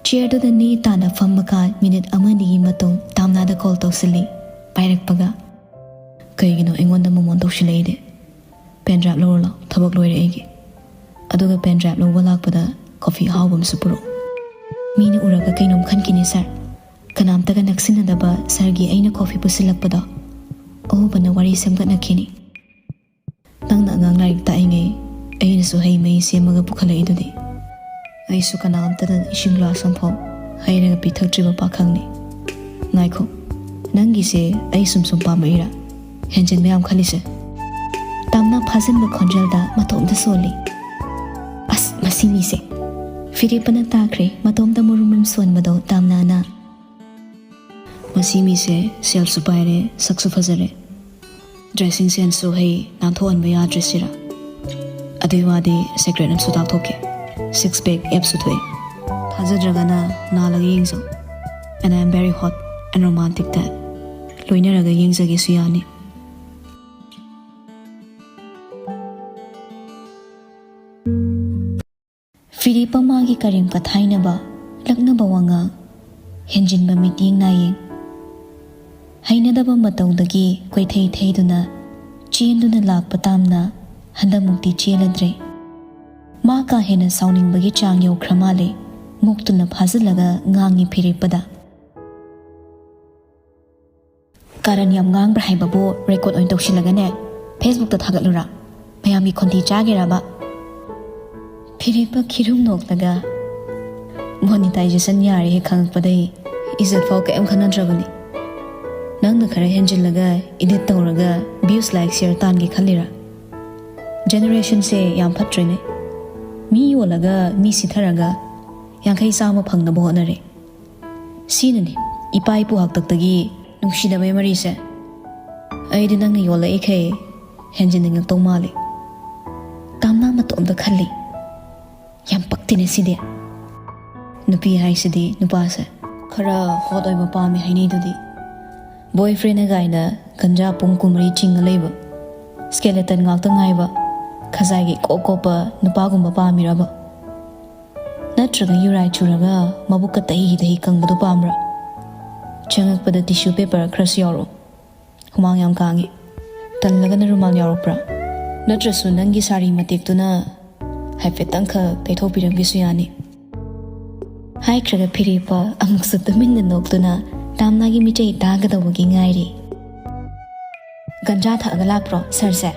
ꯆꯤꯌꯔꯗꯨꯗ ꯅꯦ ꯇꯥꯅ ꯐꯝꯃꯀꯥꯟ ꯃꯤꯅꯤꯠ ꯑꯃꯅꯤꯒꯤ ꯃꯇꯨꯡ ꯇꯥꯝꯅꯥꯗ ꯀꯣꯜ ꯇꯧꯁꯤꯜꯂꯤ꯫ ꯄꯥꯏꯔꯛꯄꯒ, "ꯀꯩꯒꯤꯅꯣ ꯑꯩꯉꯣꯟꯗ ꯃꯣꯃꯣꯟ ꯇꯧꯁꯤꯜꯂꯛꯏꯗꯤ? ꯄꯦꯟ ꯗ꯭ꯔꯥꯏꯚ ꯂꯧꯔꯣ ꯂꯥꯎ, ꯊꯕꯛ ꯂꯣꯏꯔꯦ ꯑꯩꯒꯤ꯫ ꯑꯗꯨꯒ ꯄꯦꯟ ꯗ꯭ꯔꯥꯏꯚ ꯂꯧꯕ ꯂꯥꯛꯄꯗ ꯀꯣꯐꯤ ꯑꯍꯥꯎꯕ ꯑꯃꯁꯨ ꯄꯨꯔꯛꯑꯣ꯫" ꯃꯤꯅ ꯎꯔꯒ ꯀꯩꯅꯣꯝ ꯈꯟꯈꯤꯅꯤ ꯁꯥꯔ꯫ ꯀꯅꯥꯝꯇꯒ ꯅꯛꯁꯤꯟꯅꯗꯕ ꯁꯥꯔꯒꯤ ꯑꯩꯅ ꯀꯣꯐꯤ ꯄꯨꯁꯤꯜꯂꯛꯄꯗꯣ ꯎꯍꯧꯕꯅ ꯋꯥꯔꯤ ꯁꯦꯝꯒꯠꯅꯈꯤꯅꯤ꯫ "ꯅꯪꯅ ꯑꯉꯥꯡ ꯂꯥꯏꯔꯤꯛ ꯇꯥꯛꯏꯉꯩ ꯑꯩꯅꯁꯨ ꯍꯩ ꯃꯍꯤ ꯁꯦꯝꯃꯒ ꯄꯨꯈꯠꯂꯛꯏꯗꯨꯗꯤ꯫ ꯑꯩꯁꯨ ꯀꯅꯥꯝꯇꯗ ꯏꯁꯤꯡ ꯒ꯭ꯂꯥꯁ ꯑꯃꯐꯥꯎ ꯍꯩꯔꯒ ꯄꯤꯊꯛꯇ꯭ꯔꯤꯕ ꯄꯥꯈꯪꯅꯤ꯫ ꯉꯥꯏꯈꯣ, ꯅꯪꯒꯤꯁꯦ ꯑꯩ ꯁꯨꯝ ꯁꯨꯝ ꯄꯥꯝꯃꯛꯏꯔꯥ? ꯍꯦꯟꯖꯤꯟꯕ ꯌꯥꯝ ꯈꯜꯂꯤꯁꯦ?" ꯇꯥꯝꯅꯥ ꯐꯥꯖꯤꯟꯕ ꯈꯣꯟꯖꯦꯜꯗ ꯃꯇꯣꯝꯇ ꯁꯣꯜꯂꯤ꯫ "ꯑꯁ, ꯃꯁꯤ ꯃꯤꯁꯦ!" ꯐꯤꯔꯦꯞꯄꯅ ꯇꯥꯈ꯭ꯔꯦ, ꯃꯇꯣꯝꯇ ꯃꯨꯔꯨꯝ ꯃꯨꯔꯨꯝ ꯁꯣꯟꯕꯗꯣ ꯇꯥꯝꯅꯥꯅ꯫ "ꯃꯁꯤ ꯃꯤꯁꯦ ꯁꯦꯜꯁꯨ ꯄꯥꯏꯔꯦ, ꯁꯛꯁꯨ ꯐꯖꯔꯦ, ꯗ꯭ꯔꯦꯁꯤꯡ ꯁꯦꯟꯁꯁꯨ ꯍꯩ, ꯅꯥꯟꯊꯣꯛꯍꯟꯕ ꯌꯥꯗ꯭ꯔꯦ ꯁꯤꯔꯥ? ꯑꯗꯨꯏ ꯋꯥꯗꯤ ꯁꯦꯀ꯭ꯔꯦꯠ ꯑꯃꯁꯨ ꯇꯥꯛꯊꯣꯛꯀꯦ꯫ ꯁꯤꯛꯁ ꯄꯦꯛ ꯑꯦꯞꯁꯨ ꯊꯣꯛꯑꯦ꯫ ꯊꯥꯖꯗ꯭ꯔꯒꯅ ꯅꯥꯜꯂꯒ ꯌꯦꯡꯖꯧ꯫ And I am very hot and romantic that꯫ ꯂꯣꯏꯅꯔꯒ ꯌꯦꯡꯖꯒꯦꯁꯨ ꯌꯥꯅꯤ꯫" ꯐꯤꯔꯦꯞꯄ ꯃꯥꯒꯤ ꯀꯔꯦꯝ ꯀꯊꯥꯏꯅꯕ, ꯂꯛꯅꯕ ꯋꯥꯉꯥꯡ, ꯍꯦꯟꯖꯤꯟꯕ ꯃꯤꯠꯌꯦꯡ ꯅꯥꯌꯦꯡ, ꯍꯩꯅꯗꯕ ꯃꯇꯧꯗꯒꯤ ꯀꯣꯏꯊꯩ ꯊꯩꯗꯨꯅ ꯆꯦꯟꯗꯨꯅ ꯂꯥꯛꯄ ꯇꯥꯝꯅꯥ ꯍꯟꯗꯛꯃꯨꯛꯇꯤ ꯆꯦꯜꯂꯗ꯭ꯔꯦ꯫ ꯃꯥ ꯀꯥ ꯍꯦꯟꯅ ꯁꯥꯎꯅꯤꯡꯕꯒꯤ ꯆꯥꯡ ꯌꯧꯈ꯭ꯔ ꯃꯥꯜꯂꯦ꯫ ꯃꯨꯛꯇꯨꯅ ꯐꯥꯖꯤꯜꯂꯒ ꯉꯥꯡꯉꯤ ꯐꯤꯔꯦꯞꯄꯗ꯫ "ꯀꯥꯔꯟ ꯌꯥꯝ ꯉꯥꯡꯕ꯭ꯔꯥ ꯍꯥꯏꯕꯕꯨ ꯔꯦꯀꯣꯔꯗ ꯑꯣꯏꯅ ꯇꯧꯁꯤꯜꯂꯒꯅꯦ, ꯐꯦꯁꯕꯨꯛꯇ ꯊꯥꯒꯠꯂꯨꯔꯥ? ꯃꯌꯥꯝꯒꯤ ꯈꯣꯟꯊꯤ ꯆꯥꯒꯦꯔꯕ?" ꯐꯤꯔꯦꯞꯄ ꯈꯤꯔꯨꯝ ꯅꯣꯛꯂꯒ, "ꯃꯣꯅꯤꯇꯥꯏꯖꯦꯁꯟ ꯌꯥꯔꯦ ꯍꯦꯛ ꯈꯪꯉꯛꯄꯗꯩ ꯏꯖꯠ ꯐꯥꯎ ꯀꯩꯝ ꯈꯟꯅꯗ꯭ꯔꯕꯅꯤ꯫ ꯅꯪꯅ ꯈꯔ ꯍꯦꯟꯖꯤꯜꯂꯒ ꯏꯗꯤꯠ ꯇꯧꯔꯒ ꯚ꯭ꯌꯨꯁ ꯂꯥꯏꯛ ꯁꯤꯌꯔ ꯇꯥꯟꯒꯦ ꯈꯜꯂꯤꯔꯥ? ꯖꯦꯅꯦꯔꯦꯁꯟꯁꯦ ꯌꯥꯝ ꯐꯠꯇ꯭ꯔꯦꯅꯦ꯫ ꯃꯤ ꯌꯣꯜꯂꯒ ꯃꯤ ꯁꯤꯊꯔꯒ ꯌꯥꯡꯈꯩ ꯆꯥꯝꯃ ꯐꯪꯅꯕ ꯍꯣꯠꯅꯔꯦ꯫ ꯁꯤꯅꯅꯤ ꯏꯄꯥ ꯏꯄꯨ ꯍꯥꯛꯇꯛꯇꯒꯤ ꯅꯨꯡꯁꯤꯅꯕꯩ ꯃꯔꯤꯁꯦ꯫ ꯑꯩꯗꯤ ꯅꯪꯅ ꯌꯣꯜꯂꯛꯏꯈꯩ ꯍꯦꯟꯖꯤꯟꯅꯤꯡꯉꯛꯇꯧ ꯃꯥꯜꯂꯤ꯫" ꯇꯥꯝꯅꯥ ꯃꯇꯣꯝꯇ ꯈꯜꯂꯤ꯫ "ꯌꯥꯝ ꯄꯛꯇꯦꯅꯦ ꯁꯤꯗꯤ꯫" ꯅꯨꯄꯤ ꯍꯥꯏꯁꯤꯗꯤ ꯅꯨꯄꯥꯁꯦ ꯈꯔ ꯍꯣꯠ ꯑꯣꯏꯕ ꯄꯥꯝꯃꯤ ꯍꯥꯏꯅꯩꯗꯨꯗꯤ꯫ ꯕꯣꯏ ꯐ꯭ꯔꯦꯟꯅ ꯒꯥꯏꯅ ꯒꯟꯖꯥ ꯄꯨꯡ ꯀꯨꯟꯃꯔꯤ ꯆꯤꯡꯉ ꯂꯩꯕ, ꯁ꯭ꯀꯦꯂꯦꯇꯟ ꯉꯥꯛꯇ ꯉꯥꯏꯕ, ꯈꯖꯥꯏꯒꯤ ꯀꯣꯞ ꯀꯣꯞꯄ ꯅꯨꯄꯥꯒꯨꯝꯕ ꯄꯥꯝꯃꯤꯔꯕ? ꯅꯠꯇ꯭ꯔꯒ ꯌꯨꯔꯥꯏ ꯆꯨꯔꯒ ꯃꯕꯨꯛꯀ ꯇꯍꯤ ꯇꯍꯤ ꯀꯪꯕꯗꯣ ꯄꯥꯝꯕ꯭ꯔꯥ? ꯆꯪꯉꯛꯄꯗ ꯇꯤꯁꯨ ꯄꯦꯄꯔ ꯈꯔꯁꯨ ꯌꯥꯎꯔꯛꯑꯣ꯫ ꯍꯨꯃꯥꯡ ꯌꯥꯝ ꯀꯥꯡꯉꯤ꯫ ꯇꯜꯂꯒꯅ ꯔꯨꯃꯥꯜ ꯌꯥꯎꯔꯛꯄ꯭ꯔꯥ? ꯅꯠꯇ꯭ꯔꯁꯨ ꯅꯪꯒꯤ ꯁꯥꯔꯤ ꯃꯇꯦꯛꯇꯨꯅ ꯍꯥꯏꯐꯦꯠꯇꯪꯈꯛ ꯇꯩꯊꯣꯛꯄꯤꯔꯝꯒꯦꯁꯨ ꯌꯥꯅꯤ꯫ ꯍꯥꯏꯈ꯭ꯔꯒ ꯐꯤꯔꯦꯞꯄ ꯑꯃꯨꯛꯁꯨ ꯇꯨꯃꯤꯟꯅ ꯅꯣꯛꯇꯨꯅ ꯇꯥꯝꯅꯥꯒꯤ ꯃꯤꯆꯩ ꯇꯥꯒꯗꯧꯕꯒꯤ ꯉꯥꯏꯔꯤ꯫ "ꯒꯟꯖꯥ ꯊꯛꯑꯒ ꯂꯥꯛꯄ꯭ꯔꯣ ꯁꯥꯔꯁꯦ?"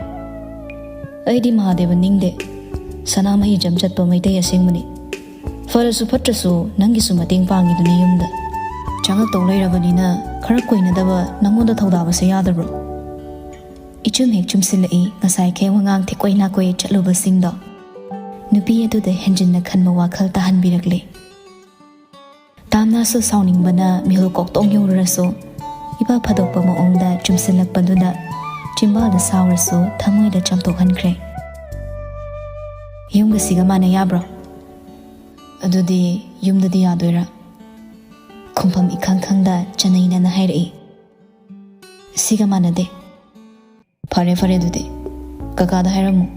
"ꯑꯩꯗꯤ ꯃꯍꯥꯗꯦꯕ ꯅꯤꯡꯗꯦ꯫ ꯁꯅꯥꯃꯍꯤ ꯖꯝ ꯆꯠꯄ ꯃꯩꯇꯩ ꯑꯁꯦꯡꯕꯅꯤ꯫ ꯐꯔꯁꯨ ꯐꯠꯇ꯭ꯔꯁꯨ ꯅꯪꯒꯤꯁꯨ ꯃꯇꯦꯡ ꯄꯥꯡꯉꯤꯗꯨꯅꯤ ꯌꯨꯝꯗ꯫ ꯆꯪꯉꯛꯇꯧ ꯂꯩꯔꯕꯅꯤꯅ ꯈꯔ ꯀꯨꯏꯅꯗꯕ ꯅꯪꯉꯣꯟꯗ ꯊꯧꯗꯥꯕꯁꯦ ꯌꯥꯗꯕ꯭ꯔꯣ?" ꯏꯆꯨꯝ ꯍꯦꯛ ꯆꯨꯝꯁꯤꯜꯂꯛꯏ ꯉꯁꯥꯏꯈꯩ ꯋꯥꯉꯥꯡ ꯊꯦꯛꯀꯣꯏ ꯅꯥꯀꯣꯏ ꯆꯠꯂꯨꯕꯁꯤꯡꯗꯣ꯫ ꯅꯨꯄꯤ ꯑꯗꯨꯗ ꯍꯦꯟꯖꯤꯟꯅ ꯈꯟꯕ ꯋꯥꯈꯜ ꯇꯥꯍꯟꯕꯤꯔꯛꯂꯦ꯫ ꯇꯥꯝꯅꯥꯁꯨ ꯁꯥꯎꯅꯤꯡꯕꯅ ꯃꯤꯍꯨꯜ ꯀꯣꯛꯇꯣꯡ ꯌꯧꯔꯨꯔꯁꯨ, ꯏꯄꯥ ꯐꯥꯗꯣꯛꯄ ꯃꯑꯣꯡꯗ ꯆꯨꯝꯁꯤꯜꯂꯛꯄꯗꯨꯗ ꯆꯤꯝꯕꯥꯜꯗ ꯁꯥꯎꯔꯁꯨ ꯊꯃꯣꯏꯗ ꯆꯥꯝꯊꯣꯛꯍꯟꯈ꯭ꯔꯦ꯫ "ꯌꯨꯝꯒꯁꯤꯒ ꯃꯥꯟꯅ ꯌꯥꯕ꯭ꯔꯣ?" "ꯑꯗꯨꯗꯤ ꯌꯨꯝꯗꯗꯤ ꯌꯥꯗꯣꯏꯔꯥ?" ꯈꯨꯝꯐꯝ ꯏꯈꯪ ꯈꯪꯗ ꯆꯅꯩꯅꯅ ꯍꯥꯏꯔꯛꯏ꯫ "ꯁꯤꯒ ꯃꯥꯟꯅꯗꯦ꯫" "ꯐꯔꯦ ꯐꯔꯦ, ꯑꯗꯨꯗꯤ ꯀꯀꯥꯗ ꯍꯥꯏꯔꯝꯃꯨ꯫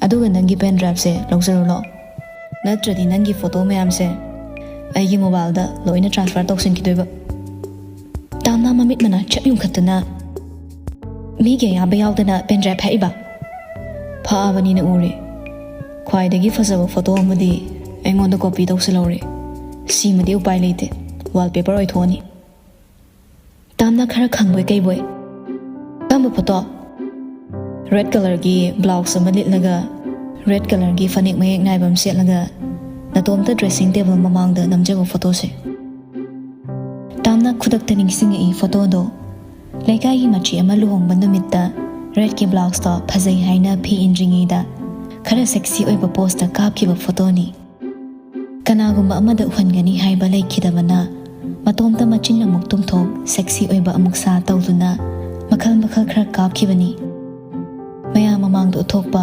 ꯑꯗꯨꯒ ꯅꯪꯒꯤ ꯄꯦꯟ ꯗ꯭ꯔꯥꯏꯚꯁꯦ ꯂꯧꯖꯔꯨ ꯂꯥꯛꯑꯣ꯫ ꯅꯠꯇ꯭ꯔꯗꯤ ꯅꯪꯒꯤ ꯐꯣꯇꯣ ꯃꯌꯥꯝꯁꯦ ꯑꯩꯒꯤ ꯃꯣꯕꯥꯏꯜꯗ ꯂꯣꯏꯅ ꯇ꯭ꯔꯥꯟꯁꯐꯔ ꯇꯧꯁꯤꯟꯈꯤꯗꯣꯏꯕ꯫" ꯇꯥꯝꯅꯥ ꯃꯃꯤꯠ ꯃꯅꯥ ꯆꯞ ꯌꯨꯡꯈꯠꯇꯨꯅ, "ꯃꯤꯒꯤ ꯑꯌꯥꯕ ꯌꯥꯎꯗꯅ ꯄꯦꯟ ꯗ꯭ꯔꯥꯏꯚ ꯍꯥꯏꯕ? ꯐꯥꯕꯅꯤꯅ ꯎꯔꯦ꯫ ꯈ꯭ꯋꯥꯏꯗꯒꯤ ꯐꯖꯕ ꯐꯣꯇꯣ ꯑꯃꯗꯤ ꯑꯩꯉꯣꯟꯗ ꯀꯣꯄꯤ ꯇꯧꯁꯤꯜꯍꯧꯔꯦ꯫ ꯁꯤꯃꯗꯤ ꯎꯄꯥꯏ ꯂꯩꯇꯦ, ꯋꯥꯜꯄꯦꯄꯔ ꯑꯣꯏꯊꯣꯛꯑꯅꯤ꯫" ꯇꯥꯝꯅꯥ ꯈꯔ ꯈꯪꯕꯣꯏ ꯀꯩꯕꯣꯏ, "ꯀꯔꯝꯕ ꯐꯣꯇꯣ?" "ꯔꯦꯗ ꯀꯂꯔꯒꯤ ꯕ꯭ꯂꯥꯎꯁ ꯑꯃ ꯂꯤꯠꯂꯒ, ꯔꯦꯗ ꯀꯂꯔꯒꯤ ꯐꯅꯦꯛ ꯃꯌꯦꯛ ꯅꯥꯏꯕ ꯑꯃ ꯁꯦꯠꯂꯒ, ꯅꯇꯣꯝꯇ ꯗ꯭ꯔꯦꯁꯤꯡ ꯇꯦꯕꯜ ꯃꯃꯥꯡꯗ ꯅꯝꯖꯕ ꯐꯣꯇꯣꯁꯦ꯫" ꯇꯥꯝꯅꯥ ꯈꯨꯗꯛꯇ ꯅꯤꯡꯁꯤꯡꯉꯛꯏ ꯐꯣꯇꯣꯗꯣ꯫ ꯂꯩꯀꯥꯏꯒꯤ ꯃꯆꯤ ꯑꯃ ꯂꯨꯍꯣꯡꯕ ꯅꯨꯃꯤꯠꯇ ꯔꯦꯗꯀꯤ ꯕ꯭ꯂꯥꯎꯁꯇꯣ ꯐꯖꯩ ꯍꯥꯏꯅ ꯐꯤ ꯏꯟꯗ꯭ꯔꯤꯉꯩꯗ ꯈꯔ ꯁꯦꯛꯁꯤ ꯑꯣꯏꯕ ꯄꯣꯁꯇ ꯀꯥꯞꯈꯤꯕ ꯐꯣꯇꯣꯅꯤ꯫ ꯀꯅꯥꯒꯨꯝꯕ ꯑꯃꯗ ꯎꯍꯟꯒꯅꯤ ꯍꯥꯏꯕ ꯂꯩꯈꯤꯗꯕꯅ, ꯃꯇꯣꯝꯇ ꯃꯆꯤꯟ ꯑꯃꯨꯛ ꯇꯨꯝꯊꯣꯛ, ꯁꯦꯛꯁꯤ ꯑꯣꯏꯕ ꯑꯃꯨꯛ ꯁꯥ ꯇꯧꯗꯨꯅ ꯃꯈꯜ ꯃꯈꯜ ꯈꯔ ꯀꯥꯞꯈꯤꯕꯅꯤ꯫ ꯃꯌꯥꯝ ꯃꯃꯥꯡꯗ ꯎꯠꯊꯣꯛꯄ,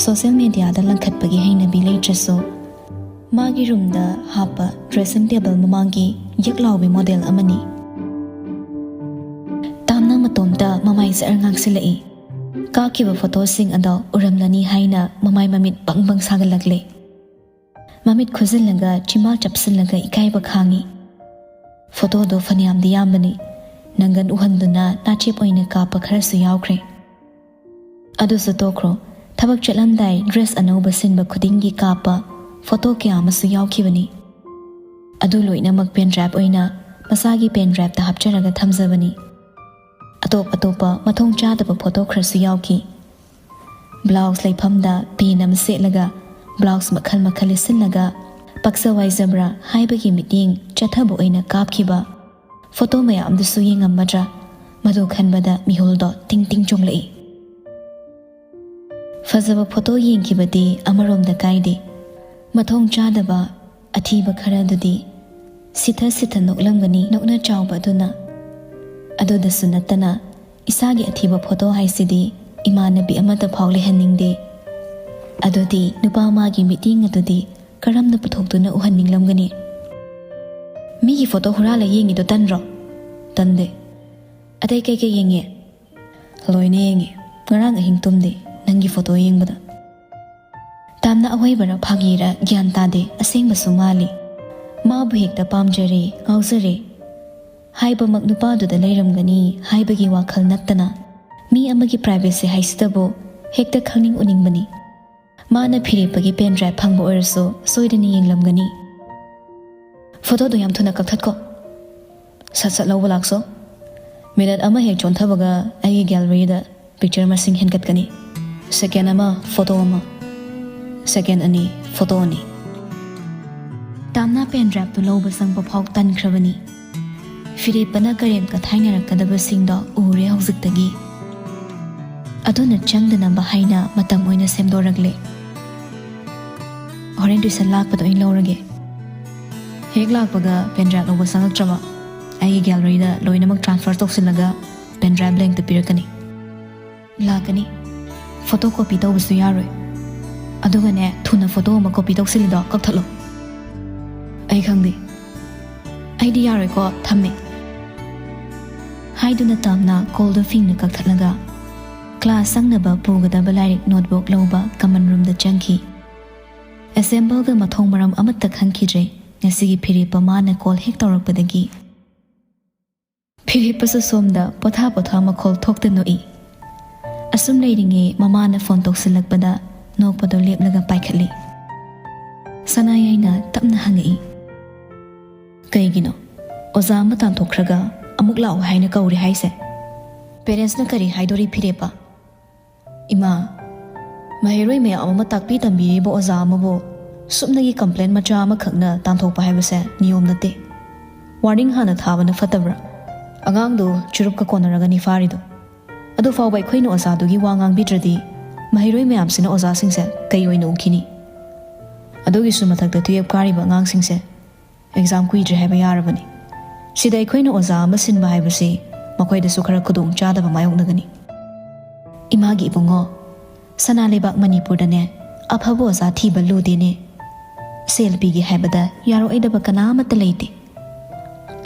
ꯁꯣꯁꯤꯌꯦꯜ ꯃꯦꯗꯤꯌꯥꯗ ꯂꯪꯈꯠꯄꯒꯤ ꯍꯩꯅꯕꯤ ꯂꯩꯇ꯭ꯔꯁꯨ, ꯃꯥꯒꯤ ꯔꯨꯝꯗ ꯍꯥꯞꯄ ꯗ꯭ꯔꯦꯁꯤꯡ ꯇꯦꯕꯜ ꯃꯃꯥꯡꯒꯤ ꯌꯛ ꯂꯥꯎꯕꯤ ꯃꯣꯗꯦꯜ ꯑꯃꯅꯤ꯫ ꯇꯥꯝꯅ ꯃꯇꯣꯝꯇ ꯃꯃꯥꯏ ꯖꯔ ꯉꯥꯡꯁꯤꯜꯂꯛꯏ꯫ ꯀꯥꯞꯈꯤꯕ ꯐꯣꯇꯣꯁꯤꯡ ꯑꯗꯣ ꯎꯔꯝꯂꯅꯤ ꯍꯥꯏꯅ ꯃꯃꯥꯏ ꯃꯃꯤꯠ ꯕꯪ ꯕꯪ ꯁꯥꯒꯠꯂꯛꯂꯦ꯫ ꯃꯃꯤꯠ ꯈꯨꯖꯤꯜꯂꯒ ꯆꯤꯝꯕꯥꯜ ꯆꯞꯁꯤꯜꯂꯒ ꯏꯀꯥꯏꯕ ꯈꯥꯡꯉꯤ꯫ ꯐꯣꯇꯣꯗꯣ ꯐꯅꯌꯥꯝꯗꯤ ꯌꯥꯝꯕꯅꯤ꯫ ꯅꯪꯒꯟ ꯎꯍꯟꯗꯨꯅ ꯅꯥꯆꯦꯞ ꯑꯣꯏꯅ ꯀꯥꯞꯄ ꯈꯔꯁꯨ ꯌꯥꯎꯈ꯭ꯔꯦ꯫ ꯑꯗꯨꯁꯨ ꯇꯣꯛꯈ꯭ꯔꯣ, ꯊꯕꯛ ꯆꯠꯂꯝꯗꯥꯏ ꯗ꯭ꯔꯦꯁ ꯑꯅꯧꯕ ꯁꯤꯟꯕ ꯈꯨꯗꯤꯡꯒꯤ ꯀꯥꯞꯄ ꯐꯣꯇꯣ ꯀꯌꯥ ꯑꯃꯁꯨ ꯌꯥꯎꯈꯤꯕꯅꯤ꯫ ꯑꯗꯨ ꯂꯣꯏꯅꯃꯛ ꯄꯦꯟ ꯗ꯭ꯔꯥꯏꯚ ꯑꯣꯏꯅ ꯃꯁꯥꯒꯤ ꯄꯦꯟ ꯗ꯭ꯔꯥꯏꯚꯇ ꯍꯥꯞꯆꯔꯒ ꯊꯝꯖꯕꯅꯤ꯫ ꯑꯇꯣꯞ ꯑꯇꯣꯞꯄ ꯃꯊꯣꯡ ꯆꯥꯗꯕ ꯐꯣꯇꯣ ꯈꯔꯁꯨ ꯌꯥꯎꯈꯤ꯫ ꯕ꯭ꯂꯥꯎꯁ ꯂꯩꯐꯝꯗ ꯄꯦꯟ ꯑꯃ ꯁꯦꯠꯂꯒ ꯕ꯭ꯂꯥꯎꯁ ꯃꯈꯜ ꯃꯈꯜ ꯂꯤꯠꯁꯤꯜꯂꯒ ꯄꯛꯆ ꯋꯥꯏꯖꯕ꯭ꯔꯥ ꯍꯥꯏꯕꯒꯤ ꯃꯤꯠꯌꯦꯡ ꯆꯠꯊꯕ ꯑꯣꯏꯅ ꯀꯥꯞꯈꯤꯕ ꯐꯣꯇꯣ ꯃꯌꯥꯝꯗꯨꯁꯨ ꯌꯦꯡꯉꯝꯃꯗ꯭ꯔꯥ? ꯃꯗꯨ ꯈꯟꯕꯗ ꯃꯤꯍꯨꯜꯗꯣ ꯇꯤꯡ ꯇꯤꯡ ꯆꯣꯡꯂꯛꯏ꯫ ꯐꯖꯕ ꯐꯣꯇꯣ ꯌꯦꯡꯈꯤꯕꯗꯤ ꯑꯃꯔꯣꯝꯗ ꯀꯥꯏꯗꯦ, ꯃꯊꯣꯡ ꯆꯥꯗꯕ ꯑꯊꯤꯕ ꯈꯔꯗꯨꯗꯤ ꯁꯤꯊ ꯁꯤꯊ ꯅꯣꯛꯂꯝꯒꯅꯤ ꯅꯣꯛꯅ ꯆꯥꯎꯕ ꯑꯗꯨꯅ꯫ ꯑꯗꯨꯗꯁꯨ ꯅꯠꯇꯅ ꯏꯁꯥꯒꯤ ꯑꯊꯤꯕ ꯐꯣꯇꯣ ꯍꯥꯏꯁꯤꯗꯤ ꯏꯃꯥꯟꯅꯕꯤ ꯑꯃꯠꯇ ꯐꯥꯎ ꯂꯩꯍꯟꯅꯤꯡꯗꯦ꯫ ꯑꯗꯨꯗꯤ ꯅꯨꯄꯥ ꯃꯥꯒꯤ ꯃꯤꯠꯌꯦꯡ ꯑꯗꯨꯗꯤ ꯀꯔꯝꯅ ꯄꯨꯊꯣꯛꯇꯨꯅ ꯎꯍꯟꯅꯤꯡꯂꯝꯒꯅꯤ? ꯃꯤꯒꯤ ꯐꯣꯇꯣ ꯍꯨꯔꯥꯜꯂ ꯌꯦꯡꯉꯤꯗꯣ ꯇꯟꯗ꯭ꯔꯣ? ꯇꯟꯗꯦ꯫ ꯑꯇꯩ ꯀꯩꯀꯩ ꯌꯦꯡꯉꯤ? ꯂꯣꯏꯅ ꯌꯦꯡꯉꯤ꯫ ꯉꯔꯥꯡ ꯑꯍꯤꯡ ꯇꯨꯝꯗꯦ ꯅꯪꯒꯤ ꯐꯣꯇꯣ ꯌꯦꯡꯕꯗ꯫ ꯇꯥꯝꯅ ꯑꯍꯣꯏꯕꯔ ꯐꯥꯒꯤꯔ ꯒ꯭ꯌꯥꯟ ꯇꯥꯗꯦ, ꯑꯁꯦꯡꯕꯁꯨ ꯃꯥꯜꯂꯤ꯫ ꯃꯥꯕꯨ ꯍꯦꯛꯇ ꯄꯥꯝꯖꯔꯦ, ꯉꯥꯎꯖꯔꯦ ꯍꯥꯏꯕꯃꯛ ꯅꯨꯄꯥꯗꯨꯗ ꯂꯩꯔꯝꯒꯅꯤ ꯍꯥꯏꯕꯒꯤ ꯋꯥꯈꯜ ꯅꯠꯇꯅ ꯃꯤ ꯑꯃꯒꯤ ꯄ꯭ꯔꯥꯏꯚꯦꯁꯤ ꯍꯥꯏꯁꯤꯗꯕꯨ ꯍꯦꯛꯇ ꯈꯪꯅꯤꯡ ꯎꯅꯤꯡꯕꯅꯤ꯫ ꯃꯥꯅ ꯐꯤꯔꯦꯞꯄꯒꯤ ꯄꯦꯟ ꯗ꯭ꯔꯥꯏꯚ ꯐꯪꯕ ꯑꯣꯏꯔꯁꯨ ꯁꯣꯏꯗꯅ ꯌꯦꯡꯂꯝꯒꯅꯤ꯫ ꯐꯣꯇꯣꯗꯣ ꯌꯥꯝ ꯊꯨꯅ ꯀꯛꯊꯠꯀꯣ꯫ ꯁꯠ ꯁꯠ ꯂꯧꯕ ꯂꯥꯛꯁꯣ꯫ ꯃꯤꯅꯠ ꯑꯃ ꯍꯦꯛ ꯆꯣꯟꯊꯕꯒ ꯑꯩꯒꯤ ꯒꯦꯂꯔꯤꯗ ꯄꯤꯛꯆꯔ ꯃꯁꯤꯡ ꯍꯦꯟꯒꯠꯀꯅꯤ꯫ ꯁꯦꯀꯦꯟ ꯑꯃ ꯐꯣꯇꯣ ꯑꯃ, ꯁꯦꯀꯦꯟ ꯑꯅꯤ ꯐꯣꯇꯣ ꯑꯅꯤ꯫ ꯇꯥꯝꯅ ꯄꯦꯟ ꯗ꯭ꯔꯥꯏꯚꯇꯨ ꯂꯧꯕ ꯆꯪꯕ ꯐꯥꯎ ꯇꯟꯈ꯭ꯔꯕꯅꯤ꯫ ꯐꯤꯔꯦꯞꯄꯅ ꯀꯔꯦꯝ ꯀꯊꯥꯏꯅꯔꯛꯀꯗꯕꯁꯤꯡꯗꯣ ꯎꯔꯦ ꯍꯧꯖꯤꯛꯇꯒꯤ꯫ ꯑꯗꯨꯅ ꯆꯪꯗꯅꯕ ꯍꯥꯏꯅ ꯃꯇꯝ ꯑꯣꯏꯅ ꯁꯦꯝꯗꯣꯔꯛꯂꯦ꯫ ꯍꯣꯔꯦꯟ ꯇꯨꯏꯁꯟ ꯂꯥꯛꯄꯗ ꯑꯣꯏꯅ ꯂꯧꯔꯒꯦ꯫ ꯍꯦꯛ ꯂꯥꯛꯄꯒ ꯄꯦꯟ ꯗ꯭ꯔꯥꯏꯚ ꯂꯧꯕ ꯆꯪꯉꯛꯇ꯭ꯔꯕ? ꯑꯩꯒꯤ ꯒꯦꯂꯔꯤꯗ ꯂꯣꯏꯅꯃꯛ ꯇ꯭ꯔꯥꯟꯁꯐꯔ ꯇꯧꯁꯤꯜꯂꯒ ꯄꯦꯟ ꯗ꯭ꯔꯥꯏꯚ ꯕ꯭ꯂꯦꯡꯇ ꯄꯤꯔꯛꯀꯅꯤ꯫ ꯂꯥꯛꯀꯅꯤ꯫ ꯐꯣꯇꯣ ꯀꯣꯄꯤ ꯇꯧꯕꯁꯨ ꯌꯥꯔꯣꯏ꯫ ꯑꯗꯨꯒꯅꯦ, ꯊꯨꯅ ꯐꯣꯇꯣ ꯑꯃ ꯀꯣꯄꯤ ꯇꯧꯁꯤꯜꯂꯤꯗꯣ ꯀꯛꯊꯠꯂꯣ꯫ ꯑꯩ ꯈꯪꯗꯦ꯫ ꯑꯩꯗꯤ ꯌꯥꯔꯣꯏꯀꯣ, ꯊꯝꯃꯦ꯫ ꯍꯥꯏꯗꯨꯅ ꯇꯥꯝꯅ ꯀꯣꯜꯗꯣ ꯐꯤꯡꯅ ꯀꯛꯊꯠꯂꯒ ꯀ꯭ꯂꯥꯁ ꯆꯪꯅꯕ ꯄꯨꯒꯗꯕ ꯂꯥꯏꯔꯤꯛ ꯅꯣꯠꯕꯨꯛ ꯂꯧꯕ ꯀꯃꯟ ꯔꯨꯝꯗ ꯆꯪꯈꯤ꯫ ꯑꯦꯁꯦꯝꯕꯜꯒ ꯃꯊꯣꯡ ꯃꯔꯝ ꯑꯃꯠꯇ ꯈꯪꯈꯤꯗ꯭ꯔꯦ꯫ ꯉꯁꯤꯒꯤ ꯐꯤꯔꯦꯞꯄ ꯃꯥꯅ ꯀꯣꯜ ꯍꯦꯛ ꯇꯧꯔꯛꯄꯗꯒꯤ꯫ ꯐꯤꯔꯦꯞꯄꯁꯨ ꯁꯣꯝꯗ ꯄꯣꯊꯥ ꯄꯣꯊꯥ ꯃꯈꯣꯜ ꯊꯣꯛꯇ ꯅꯣꯛꯏ꯫ ꯑꯁꯨꯝ ꯂꯩꯔꯤꯉꯩ ꯃꯃꯥꯅ ꯐꯣꯟ ꯇꯧꯁꯤꯜꯂꯛꯄꯗ ꯅꯣꯛꯄꯗꯣ ꯂꯦꯞꯂꯒ ꯄꯥꯏꯈꯠꯂꯤ꯫ ꯁꯅꯥꯌꯥꯏꯅ ꯇꯞꯅ ꯍꯪꯉꯛꯏ, "ꯀꯩꯒꯤꯅꯣ? ꯑꯣꯖꯥ ꯑꯃ ꯇꯥꯟꯊꯣꯛꯈ꯭ꯔꯒ ꯑꯃꯨꯛ ꯂꯥꯛꯑꯣ ꯍꯥꯏꯅ ꯀꯧꯔꯦ ꯍꯥꯏꯁꯦ? ꯄꯦꯔꯦꯟꯁꯅ ꯀꯔꯤ ꯍꯥꯏꯗꯣꯔꯤ ꯐꯤꯔꯦꯞꯄ?" "ꯏꯃꯥ, ꯃꯍꯩꯔꯣꯏ ꯃꯌꯥꯝ ꯑꯃ ꯇꯥꯛꯄꯤ ꯇꯝꯕꯤꯔꯤꯕ ꯑꯣꯖꯥ ꯑꯃꯕꯨ ꯁꯨꯞꯅꯒꯤ ꯀꯝꯄ꯭ꯂꯦꯟ ꯃꯆꯥ ꯑꯃꯈꯛꯅ ꯇꯥꯟꯊꯣꯛꯄ ꯍꯥꯏꯕꯁꯦ ꯅꯤꯌꯣꯝ ꯅꯠꯇꯦ꯫ ꯋꯥꯔꯅꯤꯡ ꯍꯥꯟꯅ ꯊꯥꯕꯅ ꯐꯠꯇꯕ꯭ꯔꯥ? ꯑꯉꯥꯡꯗꯨ ꯆꯨꯔꯨꯞꯀ ꯀꯣꯟꯅꯔꯒꯅꯤ ꯐꯥꯔꯤꯗꯣ꯫ ꯑꯗꯨ ꯐꯥꯎꯕ ꯑꯩꯈꯣꯏꯅ ꯑꯣꯖꯥꯗꯨꯒꯤ ꯋꯥ ꯉꯥꯡꯕꯤꯗ꯭ꯔꯗꯤ ꯃꯍꯩꯔꯣꯏ ꯃꯌꯥꯝꯁꯤꯅ ꯑꯣꯖꯥꯁꯤꯡꯁꯦ ꯀꯩ ꯑꯣꯏꯅ ꯎꯈꯤꯅꯤ? ꯑꯗꯨꯒꯤꯁꯨ ꯃꯊꯛꯇ ꯇꯨꯌꯦꯞ ꯀꯥꯔꯤꯕ ꯑꯉꯥꯡꯁꯤꯡꯁꯦ ꯑꯦꯛꯖꯥꯝ ꯀꯨꯏꯗ꯭ꯔꯦ ꯍꯥꯏꯕ ꯌꯥꯔꯕꯅꯤ꯫ ꯁꯤꯗ ꯑꯩꯈꯣꯏꯅ ꯑꯣꯖꯥ ꯑꯃ ꯁꯤꯟꯕ ꯍꯥꯏꯕꯁꯤ ꯃꯈꯣꯏꯗꯁꯨ ꯈꯔ ꯈꯨꯗꯣꯡ ꯆꯥꯗꯕ ꯃꯥꯌꯣꯛꯅꯒꯅꯤ꯫" "ꯏꯃꯥꯒꯤ ꯏꯕꯨꯡꯉꯣ, ꯁꯅꯥ ꯂꯩꯕꯥꯛ ꯃꯅꯤꯄꯨꯔꯗꯅꯦ ꯑꯐꯕ ꯑꯣꯖꯥ ꯊꯤꯕ ꯂꯨꯗꯦꯅꯦ꯫ ꯁꯦꯜ ꯄꯤꯒꯦ ꯍꯥꯏꯕꯗ ꯌꯥꯔꯛꯑꯣꯏꯗꯕ ꯀꯅꯥ ꯑꯃꯠꯇ ꯂꯩꯇꯦ꯫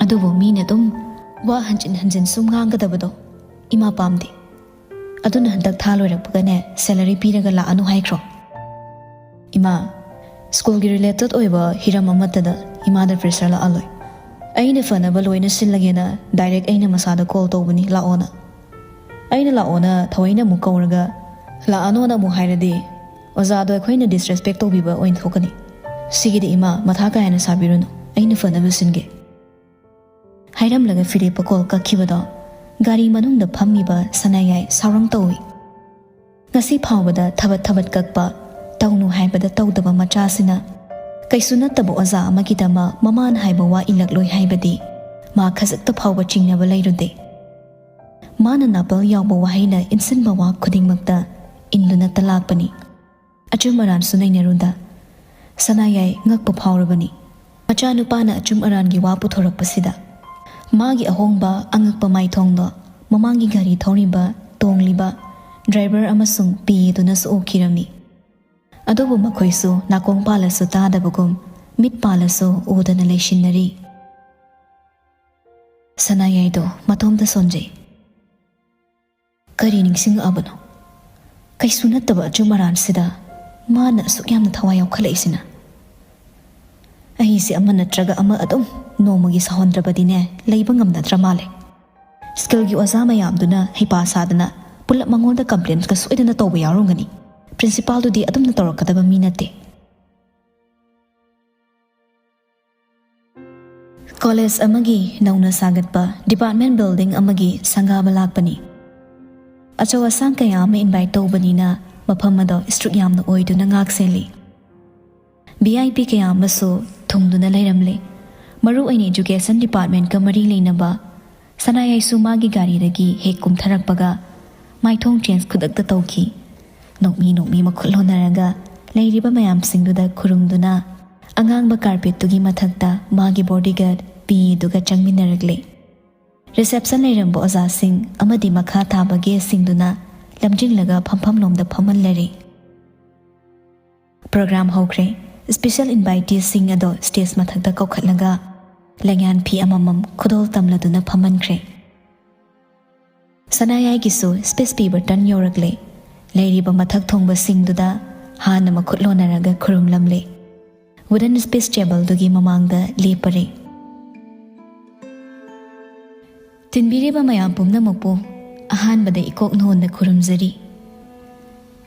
ꯑꯗꯨꯕꯨ ꯃꯤꯅ ꯑꯗꯨꯝ ꯋꯥ ꯍꯟꯖꯤꯟ ꯍꯟꯖꯤꯟ ꯁꯨꯝ ꯉꯥꯡꯒꯗꯕꯗꯣ ꯏꯃꯥ ꯄꯥꯝꯗꯦ꯫ ꯑꯗꯨꯅ ꯍꯟꯗꯛ ꯊꯥ ꯂꯣꯏꯔꯛꯄꯒꯅꯦ ꯁꯦꯂꯔꯤ ꯄꯤꯔꯒ ꯂꯥꯛꯑꯅꯨ ꯍꯥꯏꯈ꯭ꯔꯣ꯫" "ꯏꯃꯥ, ꯁ꯭ꯀꯨꯜꯒꯤ ꯔꯤꯂꯦꯇꯦꯠ ꯑꯣꯏꯕ ꯍꯤꯔꯝ ꯑꯃꯠꯇꯗ ꯏꯃꯥꯗ ꯄ꯭ꯔꯦꯁꯔ ꯂꯥꯛꯍꯜꯂꯣꯏ꯫ ꯑꯩꯅ ꯐꯅꯕ ꯂꯣꯏꯅ ꯁꯤꯜꯂꯒꯦꯅ ꯗꯥꯏꯔꯦꯛ ꯑꯩꯅ ꯃꯁꯥꯗ ꯀꯣꯜ ꯇꯧꯕꯅꯤ, ꯂꯥꯛꯑꯣꯅ꯫ ꯑꯩꯅ ꯂꯥꯛꯑꯣꯅ ꯊꯑꯣꯏꯅ ꯑꯃꯨꯛ ꯀꯧꯔꯒ ꯂꯥꯛꯑꯅꯣꯅ ꯑꯃꯨꯛ ꯍꯥꯏꯔꯗꯤ ꯑꯣꯖꯥꯗꯣ ꯑꯩꯈꯣꯏꯅ ꯗꯤꯁꯔꯦꯁꯄꯦꯛ ꯇꯧꯕꯤꯕ ꯑꯣꯏꯅ ꯊꯣꯛꯀꯅꯤ꯫ ꯁꯤꯒꯤꯗꯤ ꯏꯃꯥ ꯃꯊꯥ ꯀꯥ ꯍꯦꯟꯅ ꯁꯥꯕꯤꯔꯨꯅꯨ, ꯑꯩꯅ ꯐꯅꯕ ꯁꯤꯟꯒꯦ꯫" ꯍꯥꯏꯔꯝꯂꯒ ꯐꯤꯔꯦꯞꯄ ꯀꯣꯜ ꯀꯛꯈꯤꯕꯗꯣ ꯒꯥꯔꯤ ꯃꯅꯨꯡꯗ ꯐꯝꯃꯤꯕ ꯁꯅꯥꯌꯥꯏ ꯁꯥꯎꯔꯪ ꯇꯧꯏ꯫ ꯉꯁꯤ ꯐꯥꯎꯕꯗ ꯊꯕꯠ ꯊꯕꯠ ꯀꯛꯄ, ꯇꯧꯅꯨ ꯍꯥꯏꯕꯗ ꯇꯧꯗꯕ ꯃꯆꯥꯁꯤꯅ ꯀꯩꯁꯨ ꯅꯠꯇꯕ ꯑꯣꯖꯥ ꯑꯃꯒꯤꯗꯃꯛ ꯃꯃꯥꯅ ꯍꯥꯏꯕ ꯋꯥ ꯏꯜꯂꯛꯂꯣꯏ ꯍꯥꯏꯕꯗꯤ ꯃꯥ ꯈꯖꯤꯛꯇ ꯐꯥꯎꯕ ꯆꯤꯡꯅꯕ ꯂꯩꯔꯨꯗꯦ꯫ ꯃꯥꯅ ꯅꯥꯄꯜ ꯌꯥꯎꯕ ꯋꯥꯍꯩꯅ ꯏꯟꯁꯤꯟꯕ ꯋꯥ ꯈꯨꯗꯤꯡꯃꯛꯇ ꯏꯟꯗꯨꯅꯇ ꯂꯥꯛꯄꯅꯤ꯫ ꯑꯆꯨꯝ ꯑꯔꯥꯟꯁꯨ ꯅꯩꯅꯔꯨꯗ ꯁꯅꯥꯌꯥꯏ ꯉꯛꯄ ꯐꯥꯎꯔꯕꯅꯤ꯫ ꯃꯆꯥꯅꯨꯄꯥꯅ ꯑꯆꯨꯝ ꯑꯔꯥꯟꯒꯤ ꯋꯥ ꯄꯨꯊꯣꯔꯛꯄꯁꯤꯗ ꯃꯥꯒꯤ ꯑꯍꯣꯡꯕ ꯑꯉꯛꯄ ꯃꯥꯏꯊꯣꯡꯗꯣ ꯃꯃꯥꯡꯒꯤ ꯒꯥꯔꯤ ꯊꯧꯔꯤꯕ, ꯇꯣꯡꯂꯤꯕ ꯗ꯭ꯔꯥꯏꯚꯔ ꯑꯃꯁꯨꯡ ꯄꯤꯌꯦꯗꯨꯅꯁꯨ ꯎꯈꯤꯔꯝꯃꯤ꯫ ꯑꯗꯨꯕꯨ ꯃꯈꯣꯏꯁꯨ ꯅꯥꯀꯣꯡ ꯄꯥꯜꯂꯁꯨ ꯇꯥꯗꯕꯒꯨꯝ ꯃꯤꯠ ꯄꯥꯜꯂꯁꯨ ꯎꯗꯅ ꯂꯩꯁꯤꯟꯅꯔꯤ꯫ ꯁꯅꯥꯌꯥꯏꯗꯣ ꯃꯇꯣꯝꯇ ꯁꯣꯟꯖꯩ꯫ ꯀꯔꯤ ꯅꯤꯡꯁꯤꯡꯉꯛꯑꯕꯅꯣ? ꯀꯩꯁꯨ ꯅꯠꯇꯕ ꯑꯆꯨꯝ ꯑꯔꯥꯟꯁꯤꯗ ꯃꯥꯅ ꯑꯁꯨꯛ ꯌꯥꯝꯅ ꯊꯋꯥꯏ ꯌꯥꯎꯈꯠꯂꯛꯏꯁꯤꯅ? ꯑꯩꯁꯦ ꯑꯃ ꯅꯠꯇ꯭ꯔꯒ ꯑꯃ ꯑꯗꯨꯝ ꯅꯣꯡꯃꯒꯤ ꯁꯥꯎꯍꯟꯗ꯭ꯔꯕꯗꯤꯅꯦ, ꯂꯩꯕ ꯉꯝꯅꯗ꯭ꯔ ꯃꯥꯜꯂꯦ꯫ ꯁ꯭ꯀꯨꯜꯒꯤ ꯑꯣꯖꯥ ꯃꯌꯥꯝꯗꯨꯅ ꯍꯩꯄꯥ ꯁꯥꯗꯅ ꯄꯨꯂꯞ ꯃꯉꯣꯟꯗ ꯀꯝꯄ꯭ꯂꯦꯟꯒ ꯁꯣꯏꯗꯅ ꯇꯧꯕ ꯌꯥꯎꯔꯝꯒꯅꯤ꯫ ꯄ꯭ꯔꯤꯟꯁꯤꯄꯥꯜꯗꯨꯗꯤ ꯑꯗꯨꯝꯅ ꯇꯧꯔꯛꯀꯗꯕ ꯃꯤ ꯅꯠꯇꯦ꯫ ꯀꯣꯂꯦꯖ ꯑꯃꯒꯤ ꯅꯧꯅ ꯁꯥꯒꯠꯄ ꯗꯤꯄꯥꯔꯠꯃꯦꯟ ꯕꯤꯜꯗꯤꯡ ꯑꯃꯒꯤ ꯁꯪꯒꯥꯕ ꯂꯥꯛꯄꯅꯤ꯫ ꯑꯆꯧ ꯑꯁꯥꯡ ꯀꯌꯥ ꯑꯃ ꯏꯟꯚꯥꯏꯠ ꯇꯧꯕꯅꯤꯅ ꯃꯐꯝ ꯑꯗꯣ ꯏꯁꯇ꯭ꯔꯤꯛ ꯌꯥꯝꯅ ꯑꯣꯏꯗꯨꯅ ꯉꯥꯛ ꯁꯦꯜꯂꯤ꯫ ꯚꯤ ꯑꯥꯏ ꯄꯤ ꯀꯌꯥ ꯑꯃꯁꯨ ꯊꯨꯡꯗꯨꯅ ꯂꯩꯔꯝꯂꯦ꯫ ꯃꯔꯨ ꯑꯣꯏꯅ ꯑꯦꯖꯨꯀꯦꯁꯟ ꯗꯤꯄꯥꯔꯠꯃꯦꯟꯀ ꯃꯔꯤ ꯂꯩꯅꯕ ꯁꯅꯥꯌꯥꯏꯁꯨ ꯃꯥꯒꯤ ꯒꯥꯔꯤꯗꯒꯤ ꯍꯦꯛ ꯀꯨꯝꯊꯔꯛꯄꯒ ꯃꯥꯏꯊꯣꯡ ꯆꯦꯟꯖ ꯈꯨꯗꯛꯇ ꯇꯧꯈꯤ꯫ ꯅꯣꯛꯃꯤ ꯅꯣꯛꯃꯤ ꯃꯈꯨꯠ ꯍꯣꯟꯅꯔꯒ ꯂꯩꯔꯤꯕ ꯃꯌꯥꯝꯁꯤꯡꯗꯨꯗ ꯈꯨꯔꯨꯝꯗꯨꯅ ꯑꯉꯥꯡꯕ ꯀꯥꯔꯄꯦꯠꯇꯨꯒꯤ ꯃꯊꯛꯇ ꯃꯥꯒꯤ ꯕꯣꯗꯤꯒꯥꯔꯗ ꯄꯤ ꯑꯦꯗꯨꯒ ꯆꯪꯃꯤꯟꯅꯔꯛꯂꯦ꯫ ꯔꯤꯁꯦꯞꯁꯟ ꯂꯩꯔꯝꯕ ꯑꯣꯖꯥꯁꯤꯡ ꯑꯃꯗꯤ ꯃꯈꯥ ꯊꯥꯕ ꯒꯦꯁꯁꯤꯡꯗꯨꯅ ꯂꯝꯖꯤꯡꯂꯒ ꯐꯝꯐꯝꯂꯣꯝꯗ ꯐꯝꯍꯜꯂꯔꯦ꯫ ꯄ꯭ꯔꯣꯒ꯭ꯔꯥꯝ ꯍꯧꯈ꯭ꯔꯦ꯫ ꯏꯁꯄꯤꯁꯦꯜ ꯏꯟꯚꯥꯏꯇꯤꯁꯁꯤꯡ ꯑꯗꯣ ꯁ꯭ꯇꯦꯖ ꯃꯊꯛꯇ ꯀꯧꯈꯠꯂꯒ ꯂꯩꯉꯥꯟ ꯐꯤ ꯑꯃꯃꯝ ꯈꯨꯗꯣꯜ ꯇꯝꯂꯗꯨꯅ ꯐꯝꯍꯟꯈ꯭ꯔꯦ꯫ ꯁꯅꯥꯌꯥꯏꯒꯤꯁꯨ ꯁ꯭ꯄꯤꯁ ꯄꯤꯕ ꯇꯔꯟ ꯌꯧꯔꯛꯂꯦ꯫ ꯂꯩꯔꯤꯕ ꯃꯊꯛ ꯊꯣꯡꯕꯁꯤꯡꯗꯨꯗ ꯍꯥꯟꯅ ꯃꯈꯨꯠ ꯂꯣꯟꯅꯔꯒ ꯈꯨꯔꯨꯝꯂꯝꯂꯦ꯫ ꯋꯨꯗꯟ ꯁ꯭ꯄꯤꯁ ꯇꯦꯕꯜꯗꯨꯒꯤ ꯃꯃꯥꯡꯗ ꯂꯦꯞꯄꯔꯦ꯫ ꯇꯤꯟꯕꯤꯔꯤꯕ ꯃꯌꯥꯝ ꯄꯨꯝꯅꯃꯛꯄꯨ ꯑꯍꯥꯟꯕꯗ ꯏꯀꯣꯛ ꯅꯣꯟꯅ ꯈꯨꯔꯨꯝꯖꯔꯤ꯫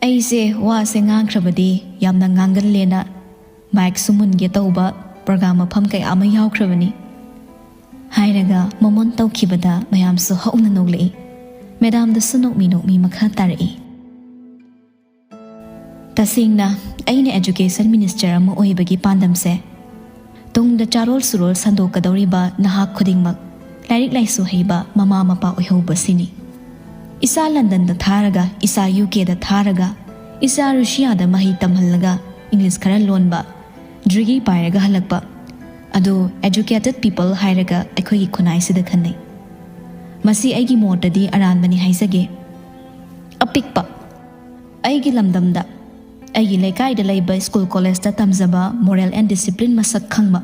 ꯑꯩꯁꯦ ꯋꯥꯁꯦ ꯉꯥꯡꯈ꯭ꯔꯕꯗꯤ ꯌꯥꯝꯅ ꯉꯥꯡꯒꯜꯂꯦꯅ ꯃꯥꯏꯛꯁꯨ ꯃꯨꯟꯒꯦ ꯇꯧꯕ ꯄ꯭ꯔꯣꯒ꯭ꯔꯥꯝ ꯃꯐꯝ ꯀꯌꯥ ꯑꯃ ꯌꯥꯎꯈ꯭ꯔꯕꯅꯤ꯫ ꯍꯥꯏꯔꯒ ꯃꯣꯃꯣꯟ ꯇꯧꯈꯤꯕꯗ ꯃꯌꯥꯝꯁꯨ ꯍꯧꯅ ꯅꯣꯛꯂꯛꯏ꯫ ꯃꯦꯗꯥꯝꯗꯁꯨ ꯅꯣꯛꯃꯤ ꯅꯣꯛꯃꯤ ꯃꯈꯥ ꯇꯥꯔꯛꯏ꯫ ꯇꯁꯦꯡꯅ ꯑꯩꯅ ꯑꯦꯖꯨꯀꯦꯁꯟ ꯃꯤꯅꯤꯁꯇꯔ ꯑꯃ ꯑꯣꯏꯕꯒꯤ ꯄꯥꯟꯗꯝꯁꯦ ꯇꯨꯡꯗ ꯆꯥꯔꯣꯜ ꯁꯨꯔꯣꯜ ꯁꯟꯗꯣꯛꯀꯗꯧꯔꯤꯕ ꯅꯍꯥ ꯈꯨꯗꯤꯡꯃꯛ ꯂꯥꯏꯔꯤꯛ ꯂꯥꯏꯁꯨ ꯍꯩꯕ ꯃꯃꯥ ꯃꯄꯥ ꯑꯣꯏꯍꯧꯕꯁꯤꯅꯤ꯫ ꯏꯆꯥ ꯂꯟꯗꯟꯗ ꯊꯥꯔꯒ, ꯏꯆꯥ ꯌꯨ ꯀꯦꯗ ꯊꯥꯔꯒ, ꯏꯆꯥ ꯔꯨꯁꯤꯌꯥꯗ ꯃꯍꯩ ꯇꯝꯍꯜꯂꯒ ꯏꯪꯂꯤꯁ ꯈꯔ ꯂꯣꯟꯕ, ꯗ꯭ꯔꯤꯒꯤ ꯄꯥꯏꯔꯒ ꯍꯜꯂꯛꯄ ꯑꯗꯨ educated people ꯍꯥꯏꯔꯒ ꯑꯩꯈꯣꯏꯒꯤ ꯈꯨꯟꯅꯥꯏꯁꯤꯗ ꯈꯟꯅꯩ꯫ ꯃꯁꯤ ꯑꯩꯒꯤ ꯃꯣꯠꯇꯗꯤ ꯑꯔꯥꯟꯕꯅꯤ ꯍꯥꯏꯖꯒꯦ꯫ ꯑꯄꯤꯛꯄ ꯑꯩꯒꯤ ꯂꯝꯗꯝꯗ ꯑꯩꯒꯤ ꯂꯩꯀꯥꯏꯗ ꯂꯩꯕ ꯁ꯭ꯀꯨꯜ ꯀꯣꯂꯦꯖꯇ ꯇꯝꯖꯕ, moral and discipline ꯃꯁꯛ ꯈꯪꯕ,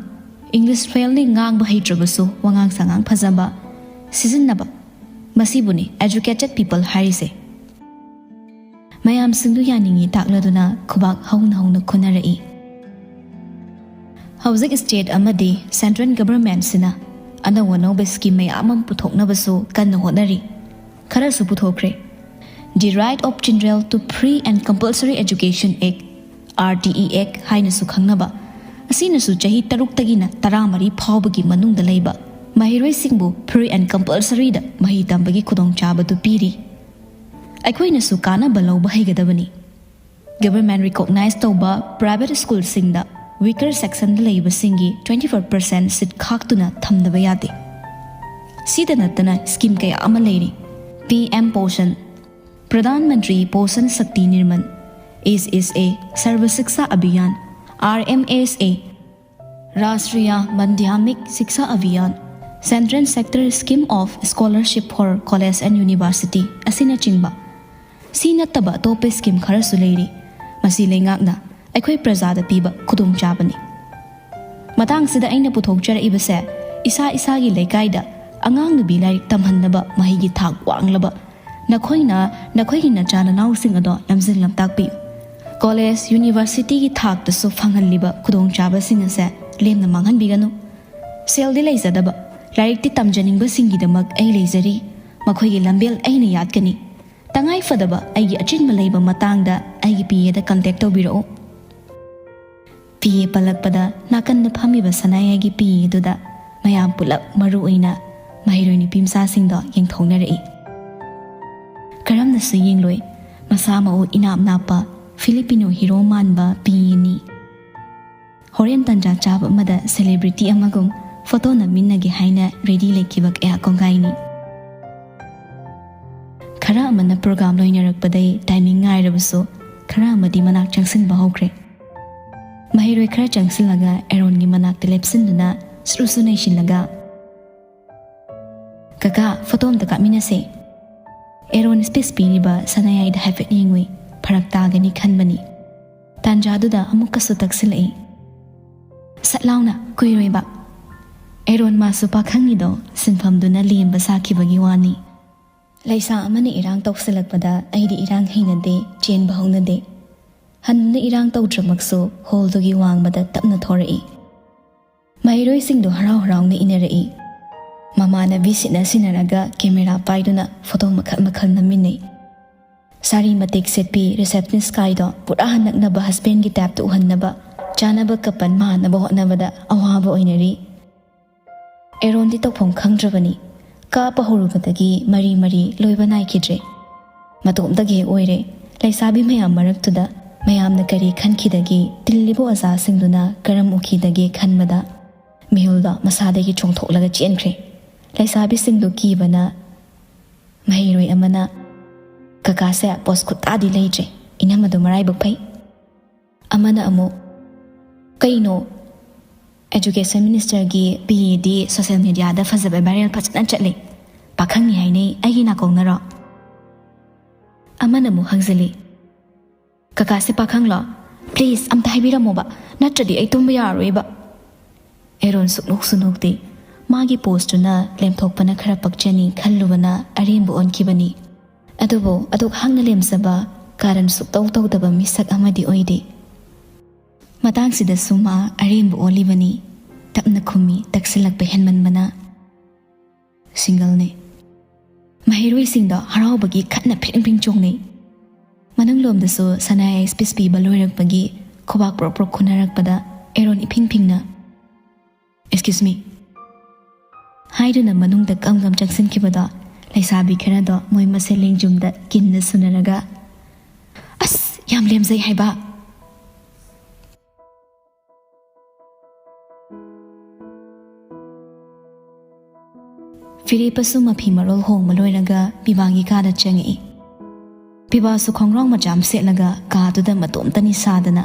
English fluently ꯉꯥꯡꯕ ꯍꯩꯇ꯭ꯔꯕꯁꯨ ꯋꯥꯉꯥꯡ ꯁꯉꯥꯡ ꯐꯖꯕ, ꯁꯤꯖꯤꯟꯅꯕ, ꯃꯁꯤꯕꯨꯅꯤ educated people ꯍꯥꯏꯔꯤꯁꯦ꯫ ꯃꯌꯥꯝꯁꯤꯡꯗꯨ ꯌꯥꯅꯤꯡꯏ ꯇꯥꯛꯂꯗꯨꯅ ꯈꯨꯕꯥꯛ ꯍꯧꯅ ꯍꯧꯅ ꯈꯨꯅꯔꯛꯏ꯫ ꯍꯧꯖꯤꯛ state ꯑꯃꯗꯤ central governmentꯁꯤꯅ ꯑꯅꯧ ꯑꯅꯧꯕ scheme ꯃꯌꯥꯝ ꯑꯃ ꯄꯨꯊꯣꯛꯅꯕꯁꯨ ꯀꯟꯅ ꯍꯣꯠꯅꯔꯤ꯫ ꯈꯔꯁꯨ ꯄꯨꯊꯣꯛꯈ꯭ꯔꯦ꯫ The Right of Children to Free and Compulsory Education Act, R T E Act ꯍꯥꯏꯅꯁꯨ ꯈꯪꯅꯕ, ꯑꯁꯤꯅꯁꯨ ꯆꯍꯤ ꯇꯔꯨꯛꯇꯒꯤꯅ ꯇꯔꯥꯃꯔꯤ ꯐꯥꯎꯕꯒꯤ ꯃꯅꯨꯡꯗ ꯂꯩꯕ ꯃꯍꯩꯔꯣꯏꯁꯤꯡꯕꯨ free and compulsoryꯗ ꯃꯍꯩ ꯇꯝꯕꯒꯤ ꯈꯨꯗꯣꯡꯆꯥꯕꯗꯨ ꯄꯤꯔꯤ꯫ ꯑꯩꯈꯣꯏꯅꯁꯨ ꯀꯥꯟꯅꯕ ꯂꯧꯕ ꯍꯩꯒꯗꯕꯅꯤ꯫ Government recognize ꯇꯧꯕ private ꯁ꯭ꯀꯨꯜꯁꯤꯡꯗ weaker sectionꯗ ꯂꯩꯕꯁꯤꯡꯒꯤ twenty five percent seat ꯈꯥꯛꯇꯨꯅ ꯊꯝꯗꯕ ꯌꯥꯗꯦ꯫ ꯁꯤꯗ ꯅꯠꯇꯅ scheme ꯀꯌꯥ ꯑꯃ ꯂꯩꯔꯤ꯫ P M Poshan, Pradhan Mantri Poshan Shakti Nirman, S S A, Sarva Shiksha Abhiyan, R M S A, Rashtriya Madhyamik Shiksha Abhiyan, Central Sector Scheme of Scholarship for College and University ꯑꯁꯤꯅꯆꯤꯡꯕ꯫ ꯁꯤ ꯅꯠꯇꯕ ꯑꯇꯣꯞꯄ scheme ꯈꯔꯁꯨ ꯂꯩꯔꯤ꯫ ꯃꯁꯤ ꯂꯩꯉꯥꯛꯅ ꯑꯩꯈꯣꯏ ꯄ꯭ꯔꯖꯥꯗ ꯄꯤꯕ ꯈꯨꯗꯣꯡꯆꯥꯕꯅꯤ꯫ ꯃꯇꯥꯡꯁꯤꯗ ꯑꯩꯅ ꯄꯨꯊꯣꯛꯆꯔꯛꯏꯕꯁꯦ ꯏꯁꯥ ꯏꯁꯥꯒꯤ ꯂꯩꯀꯥꯏꯗ ꯑꯉꯥꯡ ꯅꯨꯕꯤ ꯂꯥꯏꯔꯤꯛ ꯇꯝꯍꯟꯅꯕ ꯃꯍꯩꯒꯤ ꯊꯥꯛ ꯋꯥꯡꯂꯕ ꯅꯈꯣꯏꯅ ꯅꯈꯣꯏꯒꯤ ꯅꯆꯥ ꯅꯅꯥꯎꯁꯤꯡ ꯑꯗꯣ ꯂꯝꯖꯤꯡ ꯂꯝꯇꯥꯛꯄꯤꯌꯨ꯫ ꯀꯣꯂꯦꯖ, ꯌꯨꯅꯤꯚꯔꯁꯤꯇꯤꯒꯤ ꯊꯥꯛꯇꯁꯨ ꯐꯪꯍꯜꯂꯤꯕ ꯈꯨꯗꯣꯡꯆꯥꯕꯁꯤꯡ ꯑꯁꯦ ꯂꯦꯝꯅ ꯃꯥꯡꯍꯟꯕꯤꯒꯅꯨ꯫ ꯁꯦꯜꯗꯤ ꯂꯩꯖꯗꯕ, ꯂꯥꯏꯔꯤꯛꯇꯤ ꯇꯝꯖꯅꯤꯡꯕꯁꯤꯡꯒꯤꯗꯃꯛ ꯑꯩ ꯂꯩꯖꯔꯤ꯫ ꯃꯈꯣꯏꯒꯤ ꯂꯝꯕꯦꯜ ꯑꯩꯅ ꯌꯥꯠꯀꯅꯤ꯫ ꯇꯉꯥꯏ ꯐꯗꯕ ꯑꯩꯒꯤ ꯑꯆꯤꯟꯕ ꯂꯩꯕ ꯃꯇꯥꯡꯗ ꯑꯩꯒꯤ P Aꯗ contact ꯇꯧꯕꯤꯔꯛꯎ꯫ P A ꯄꯜꯂꯛꯄꯗ ꯅꯥꯀꯟꯗ ꯐꯝꯃꯤꯕ ꯁꯅꯥꯌꯥꯏꯒꯤ P A ꯑꯗꯨꯗ ꯃꯌꯥꯝ ꯄꯨꯂꯞ, ꯃꯔꯨ ꯑꯣꯏꯅ ꯃꯍꯩꯔꯣꯏ ꯅꯨꯄꯤ ꯃꯆꯥꯁꯤꯡꯗꯣ ꯌꯦꯡꯊꯣꯛꯅꯔꯛꯏ꯫ ꯀꯔꯝꯅꯁꯨ ꯌꯦꯡꯂꯣꯏ, ꯃꯁꯥ ꯃꯎ ꯏꯅꯥꯞ ꯅꯥꯞꯄ Filipino hero ꯃꯥꯟꯕ P Aꯅꯤ꯫ ꯍꯣꯔꯦꯟ ꯇꯟꯖꯥ ꯆꯥꯕ ꯑꯃꯗ celebrity ꯑꯃꯒꯨꯝ photo ꯅꯝꯃꯤꯟꯅꯒꯦ ꯍꯥꯏꯅ ready ꯂꯩꯈꯤꯕ ꯀꯌꯥ ꯀꯣꯡꯒꯥꯏꯅꯤ꯫ ꯈꯔ ꯑꯃꯅ program ꯂꯣꯏꯅꯔꯛꯄꯗꯩ timing ꯉꯥꯏꯔꯕꯁꯨ ꯈꯔ ꯑꯃꯗꯤ ꯃꯅꯥꯛ ꯆꯪꯁꯤꯟꯕ ꯍꯧꯈ꯭ꯔꯦ꯫ ꯃꯍꯩꯔꯣꯏ ꯈꯔ ꯆꯪꯁꯤꯜꯂꯒ ꯑꯦꯔꯣꯟꯒꯤ ꯃꯅꯥꯛꯇ ꯂꯦꯞꯁꯤꯟꯗꯨꯅ ꯁ꯭ꯔꯨꯁꯨ ꯅꯩꯁꯤꯜꯂꯒ, "ꯀꯀꯥ, photo ꯑꯝꯇ ꯀꯥꯞꯃꯤꯟꯅꯁꯦ꯫" ꯑꯦꯔꯣꯟ space ꯄꯤꯔꯤꯕ ꯁꯅꯥꯌꯥꯏꯗ ꯍꯥꯏꯐꯦꯠ ꯌꯦꯡꯉꯨꯏ꯫ ꯐꯔꯛ ꯇꯥꯒꯅꯤ ꯈꯟꯕꯅꯤ꯫ ꯇꯥꯟꯖꯥꯗꯨꯗ ꯑꯃꯨꯛꯀꯁꯨ ꯇꯛꯁꯤꯜꯂꯛꯏ꯫ ꯁꯠ ꯂꯥꯎꯅ ꯀꯨꯏꯔꯣꯏꯕ꯫ ꯑꯦꯔꯣꯟ ꯃꯥꯁꯨ ꯄꯥꯈꯪꯒꯤꯗꯣ ꯁꯤꯟꯐꯝꯗꯨꯅ ꯂꯦꯝꯕ ꯁꯥꯈꯤꯕꯒꯤ ꯋꯥꯅꯤ꯫ ꯂꯩꯁꯥ ꯑꯃꯅ ꯏꯔꯥꯡ ꯇꯧꯁꯤꯜꯂꯛꯄꯗ ꯑꯩꯗꯤ ꯏꯔꯥꯡ ꯍꯩꯅꯗꯦ, ꯆꯦꯟꯕ ꯍꯧꯅꯗꯦ꯫ ꯍꯟꯗꯨꯅ ꯏꯔꯥꯡ ꯇꯧꯗ꯭ꯔꯃꯛꯁꯨ ꯍꯣꯜꯗꯨꯒꯤ ꯋꯥꯡꯃꯗ ꯇꯞꯅ ꯊꯣꯔꯛꯏ꯫ ꯃꯍꯩꯔꯣꯏꯁꯤꯡꯗꯨ ꯍꯔꯥꯎ ꯍꯔꯥꯎꯅ ꯏꯟꯅꯔꯛꯏ꯫ ꯃꯃꯥꯟꯅꯕꯤ ꯁꯤꯟꯅ ꯁꯤꯟꯅꯔꯒ ꯀꯦꯃꯦꯔꯥ ꯄꯥꯏꯗꯨꯅ ꯐꯣꯇꯣ ꯃꯈꯜ ꯃꯈꯜ ꯅꯝꯃꯤꯟꯅꯩ꯫ ꯁꯥꯔꯤ ꯃꯇꯦꯛ ꯁꯦꯠꯄꯤ ꯔꯤꯁꯦꯞꯁꯅꯤꯁ ꯀꯥꯏꯗꯣ ꯄꯨꯔꯥ ꯅꯛꯅꯕ ꯍꯁꯕꯦꯟꯒꯤ ꯇꯥꯏꯞꯇ ꯎꯍꯟꯅꯕ, ꯆꯥꯅꯕ ꯀꯄꯟ ꯃꯥꯟꯅꯕ ꯍꯣꯠꯅꯕꯗ ꯑꯋꯥꯕ ꯑꯣꯏꯅꯔꯤ꯫ ꯑꯦꯔꯣꯟꯗꯤ ꯇꯧꯐꯝ ꯈꯪꯗ꯭ꯔꯕꯅꯤ꯫ ꯀꯥꯞꯄ ꯍꯧꯔꯨꯕꯗꯒꯤ ꯃꯔꯤ ꯃꯔꯤ ꯂꯣꯏꯕ ꯅꯥꯏꯈꯤꯗ꯭ꯔꯦ꯫ ꯃꯇꯣꯝꯇꯒꯤ ꯍꯦꯛ ꯑꯣꯏꯔꯦ꯫ ꯂꯩꯁꯥꯕꯤ ꯃꯌꯥꯝ ꯃꯔꯛꯇꯨꯗ ꯃꯌꯥꯝꯅ ꯀꯔꯤ ꯈꯟꯈꯤꯗꯒꯦ, ꯇꯤꯜꯂꯤꯕ ꯑꯣꯖꯥꯁꯤꯡꯗꯨꯅ ꯀꯔꯝ ꯎꯈꯤꯗꯒꯦ ꯈꯟꯕꯗ ꯃꯤꯍꯨꯜꯗꯣ ꯃꯁꯥꯗꯒꯤ ꯆꯣꯡꯊꯣꯛꯂꯒ ꯆꯦꯟꯈ꯭ꯔꯦ꯫ ꯂꯩꯁꯥꯕꯤꯁꯤꯡꯗꯨ ꯀꯤꯕꯅ ꯃꯍꯩꯔꯣꯏ ꯑꯃꯅ, "ꯀꯀꯥꯁꯦ ꯄꯣꯁ ꯈꯨꯇꯥꯗꯤ ꯂꯩꯇ꯭ꯔꯦ, ꯏꯅꯝꯃꯗꯣ ꯃꯔꯥꯏꯕꯛ ꯐꯩ"꯫ ꯑꯃꯅ ꯑꯃꯨꯛ, "ꯀꯩꯅꯣ, ꯑꯦꯖꯨꯀꯦꯁꯟ ꯃꯤꯅꯤꯁꯇꯔꯒꯤ ꯄꯤ ꯑꯦꯗꯤ ꯁꯣꯁꯦꯜ ꯃꯦꯗꯤꯌꯥꯗ ꯐꯖꯕ ꯚꯥꯏꯔꯦꯜ ꯐꯖꯅ ꯆꯠꯂꯦ, ꯄꯥꯈꯪꯅꯤ ꯍꯥꯏꯅꯩ, ꯑꯩꯒꯤ ꯅꯥꯀꯣꯡꯅꯔꯣ?" ꯑꯃꯅ ꯑꯃꯨꯛ ꯍꯪꯖꯤꯜꯂꯤ, "ꯀꯀꯥꯁꯦ ꯄꯥꯈꯪꯂꯣ? ꯄ꯭ꯂꯤꯖ ꯑꯝꯇ ꯍꯥꯏꯕꯤꯔꯝꯃꯣꯕ, ꯅꯠꯇ꯭ꯔꯗꯤ ꯑꯩ ꯇꯨꯝꯕ ꯌꯥꯔꯔꯣꯏꯕ"꯫ ꯑꯦꯔꯣꯟ ꯁꯨꯛꯅꯣꯛꯁꯨ ꯅꯣꯛꯇꯦ꯫ ꯃꯥꯒꯤ ꯄꯣꯁꯇꯨꯅ ꯂꯦꯝꯊꯣꯛꯄꯅ ꯈꯔ ꯄꯛꯆꯅꯤ ꯈꯜꯂꯨꯕꯅ ꯑꯔꯦꯝꯕ ꯑꯣꯟꯈꯤꯕꯅꯤ꯫ ꯑꯗꯨꯕꯨ ꯑꯗꯨꯛ ꯍꯥꯛꯅ ꯂꯦꯝꯖꯕ, ꯀꯥꯔꯟ ꯁꯨꯛꯇꯧ ꯇꯧꯗꯕ ꯃꯤꯁꯛ ꯑꯃꯗꯤ ꯑꯣꯏꯗꯦ꯫ ꯃꯇꯥꯡꯁꯤꯗꯁꯨ ꯃꯥ ꯑꯔꯦꯝꯕ ꯑꯣꯜꯂꯤꯕꯅꯤ꯫ ꯇꯞꯅ ꯈꯨꯝꯃꯤ, ꯇꯛꯁꯤꯜꯂꯛꯄ ꯍꯦꯟꯃꯟꯕꯅ꯫ "ꯁꯤꯡꯒꯜꯅꯦ"꯫ ꯃꯍꯩꯔꯣꯏꯁꯤꯡꯗꯣ ꯍꯔꯥꯎꯕꯒꯤ ꯈꯠꯅ ꯐꯤꯔꯤꯡ ꯐꯤꯔꯤꯡ ꯆꯣꯡꯅꯩ꯫ ꯃꯅꯨꯡꯂꯣꯝꯗꯁꯨ ꯁꯅꯥꯌꯥꯏ ꯁ꯭ꯄꯤꯆ ꯄꯤꯕ ꯂꯣꯏꯔꯛꯄꯒꯤ ꯈꯨꯕꯥꯛ ꯄ꯭ꯔꯣꯛ ꯄ꯭ꯔꯣꯛ ꯈꯨꯅꯔꯛꯄꯗ ꯑꯦꯔꯣꯟ ꯏꯐꯤꯡ ꯐꯤꯡꯅ, "Excuse me" ꯍꯥꯏꯗꯨꯅ ꯃꯅꯨꯡꯗ ꯀꯝ ꯀꯝ ꯆꯪꯁꯤꯟꯈꯤꯕꯗꯣ, ꯂꯩꯁꯥꯕꯤ ꯈꯔꯗꯣ ꯃꯣꯏ ꯃꯁꯦꯜ ꯂꯦꯡꯖꯨꯝꯗ ꯀꯤꯟꯅ ꯁꯨꯅꯔꯒ, "ꯑꯁ, ꯌꯥꯝ ꯂꯦꯝꯖꯩ ꯍꯥꯏꯕ!" ꯐꯤꯔꯦꯞꯄꯁꯨ ꯃꯐꯤ ꯃꯔꯣꯜ ꯍꯣꯡꯕ ꯂꯣꯏꯔꯒ ꯄꯤꯕꯥꯒꯤ ꯀꯥꯗ ꯆꯪꯉꯛꯏ꯫ ꯄꯤꯕꯥꯁꯨ ꯈꯣꯡꯒ꯭ꯔꯥꯎ ꯃꯆꯥ ꯑꯃ ꯁꯦꯠꯂꯒ ꯀꯥꯗꯨꯗ ꯃꯇꯣꯝꯇꯅꯤ ꯁꯥꯗꯅ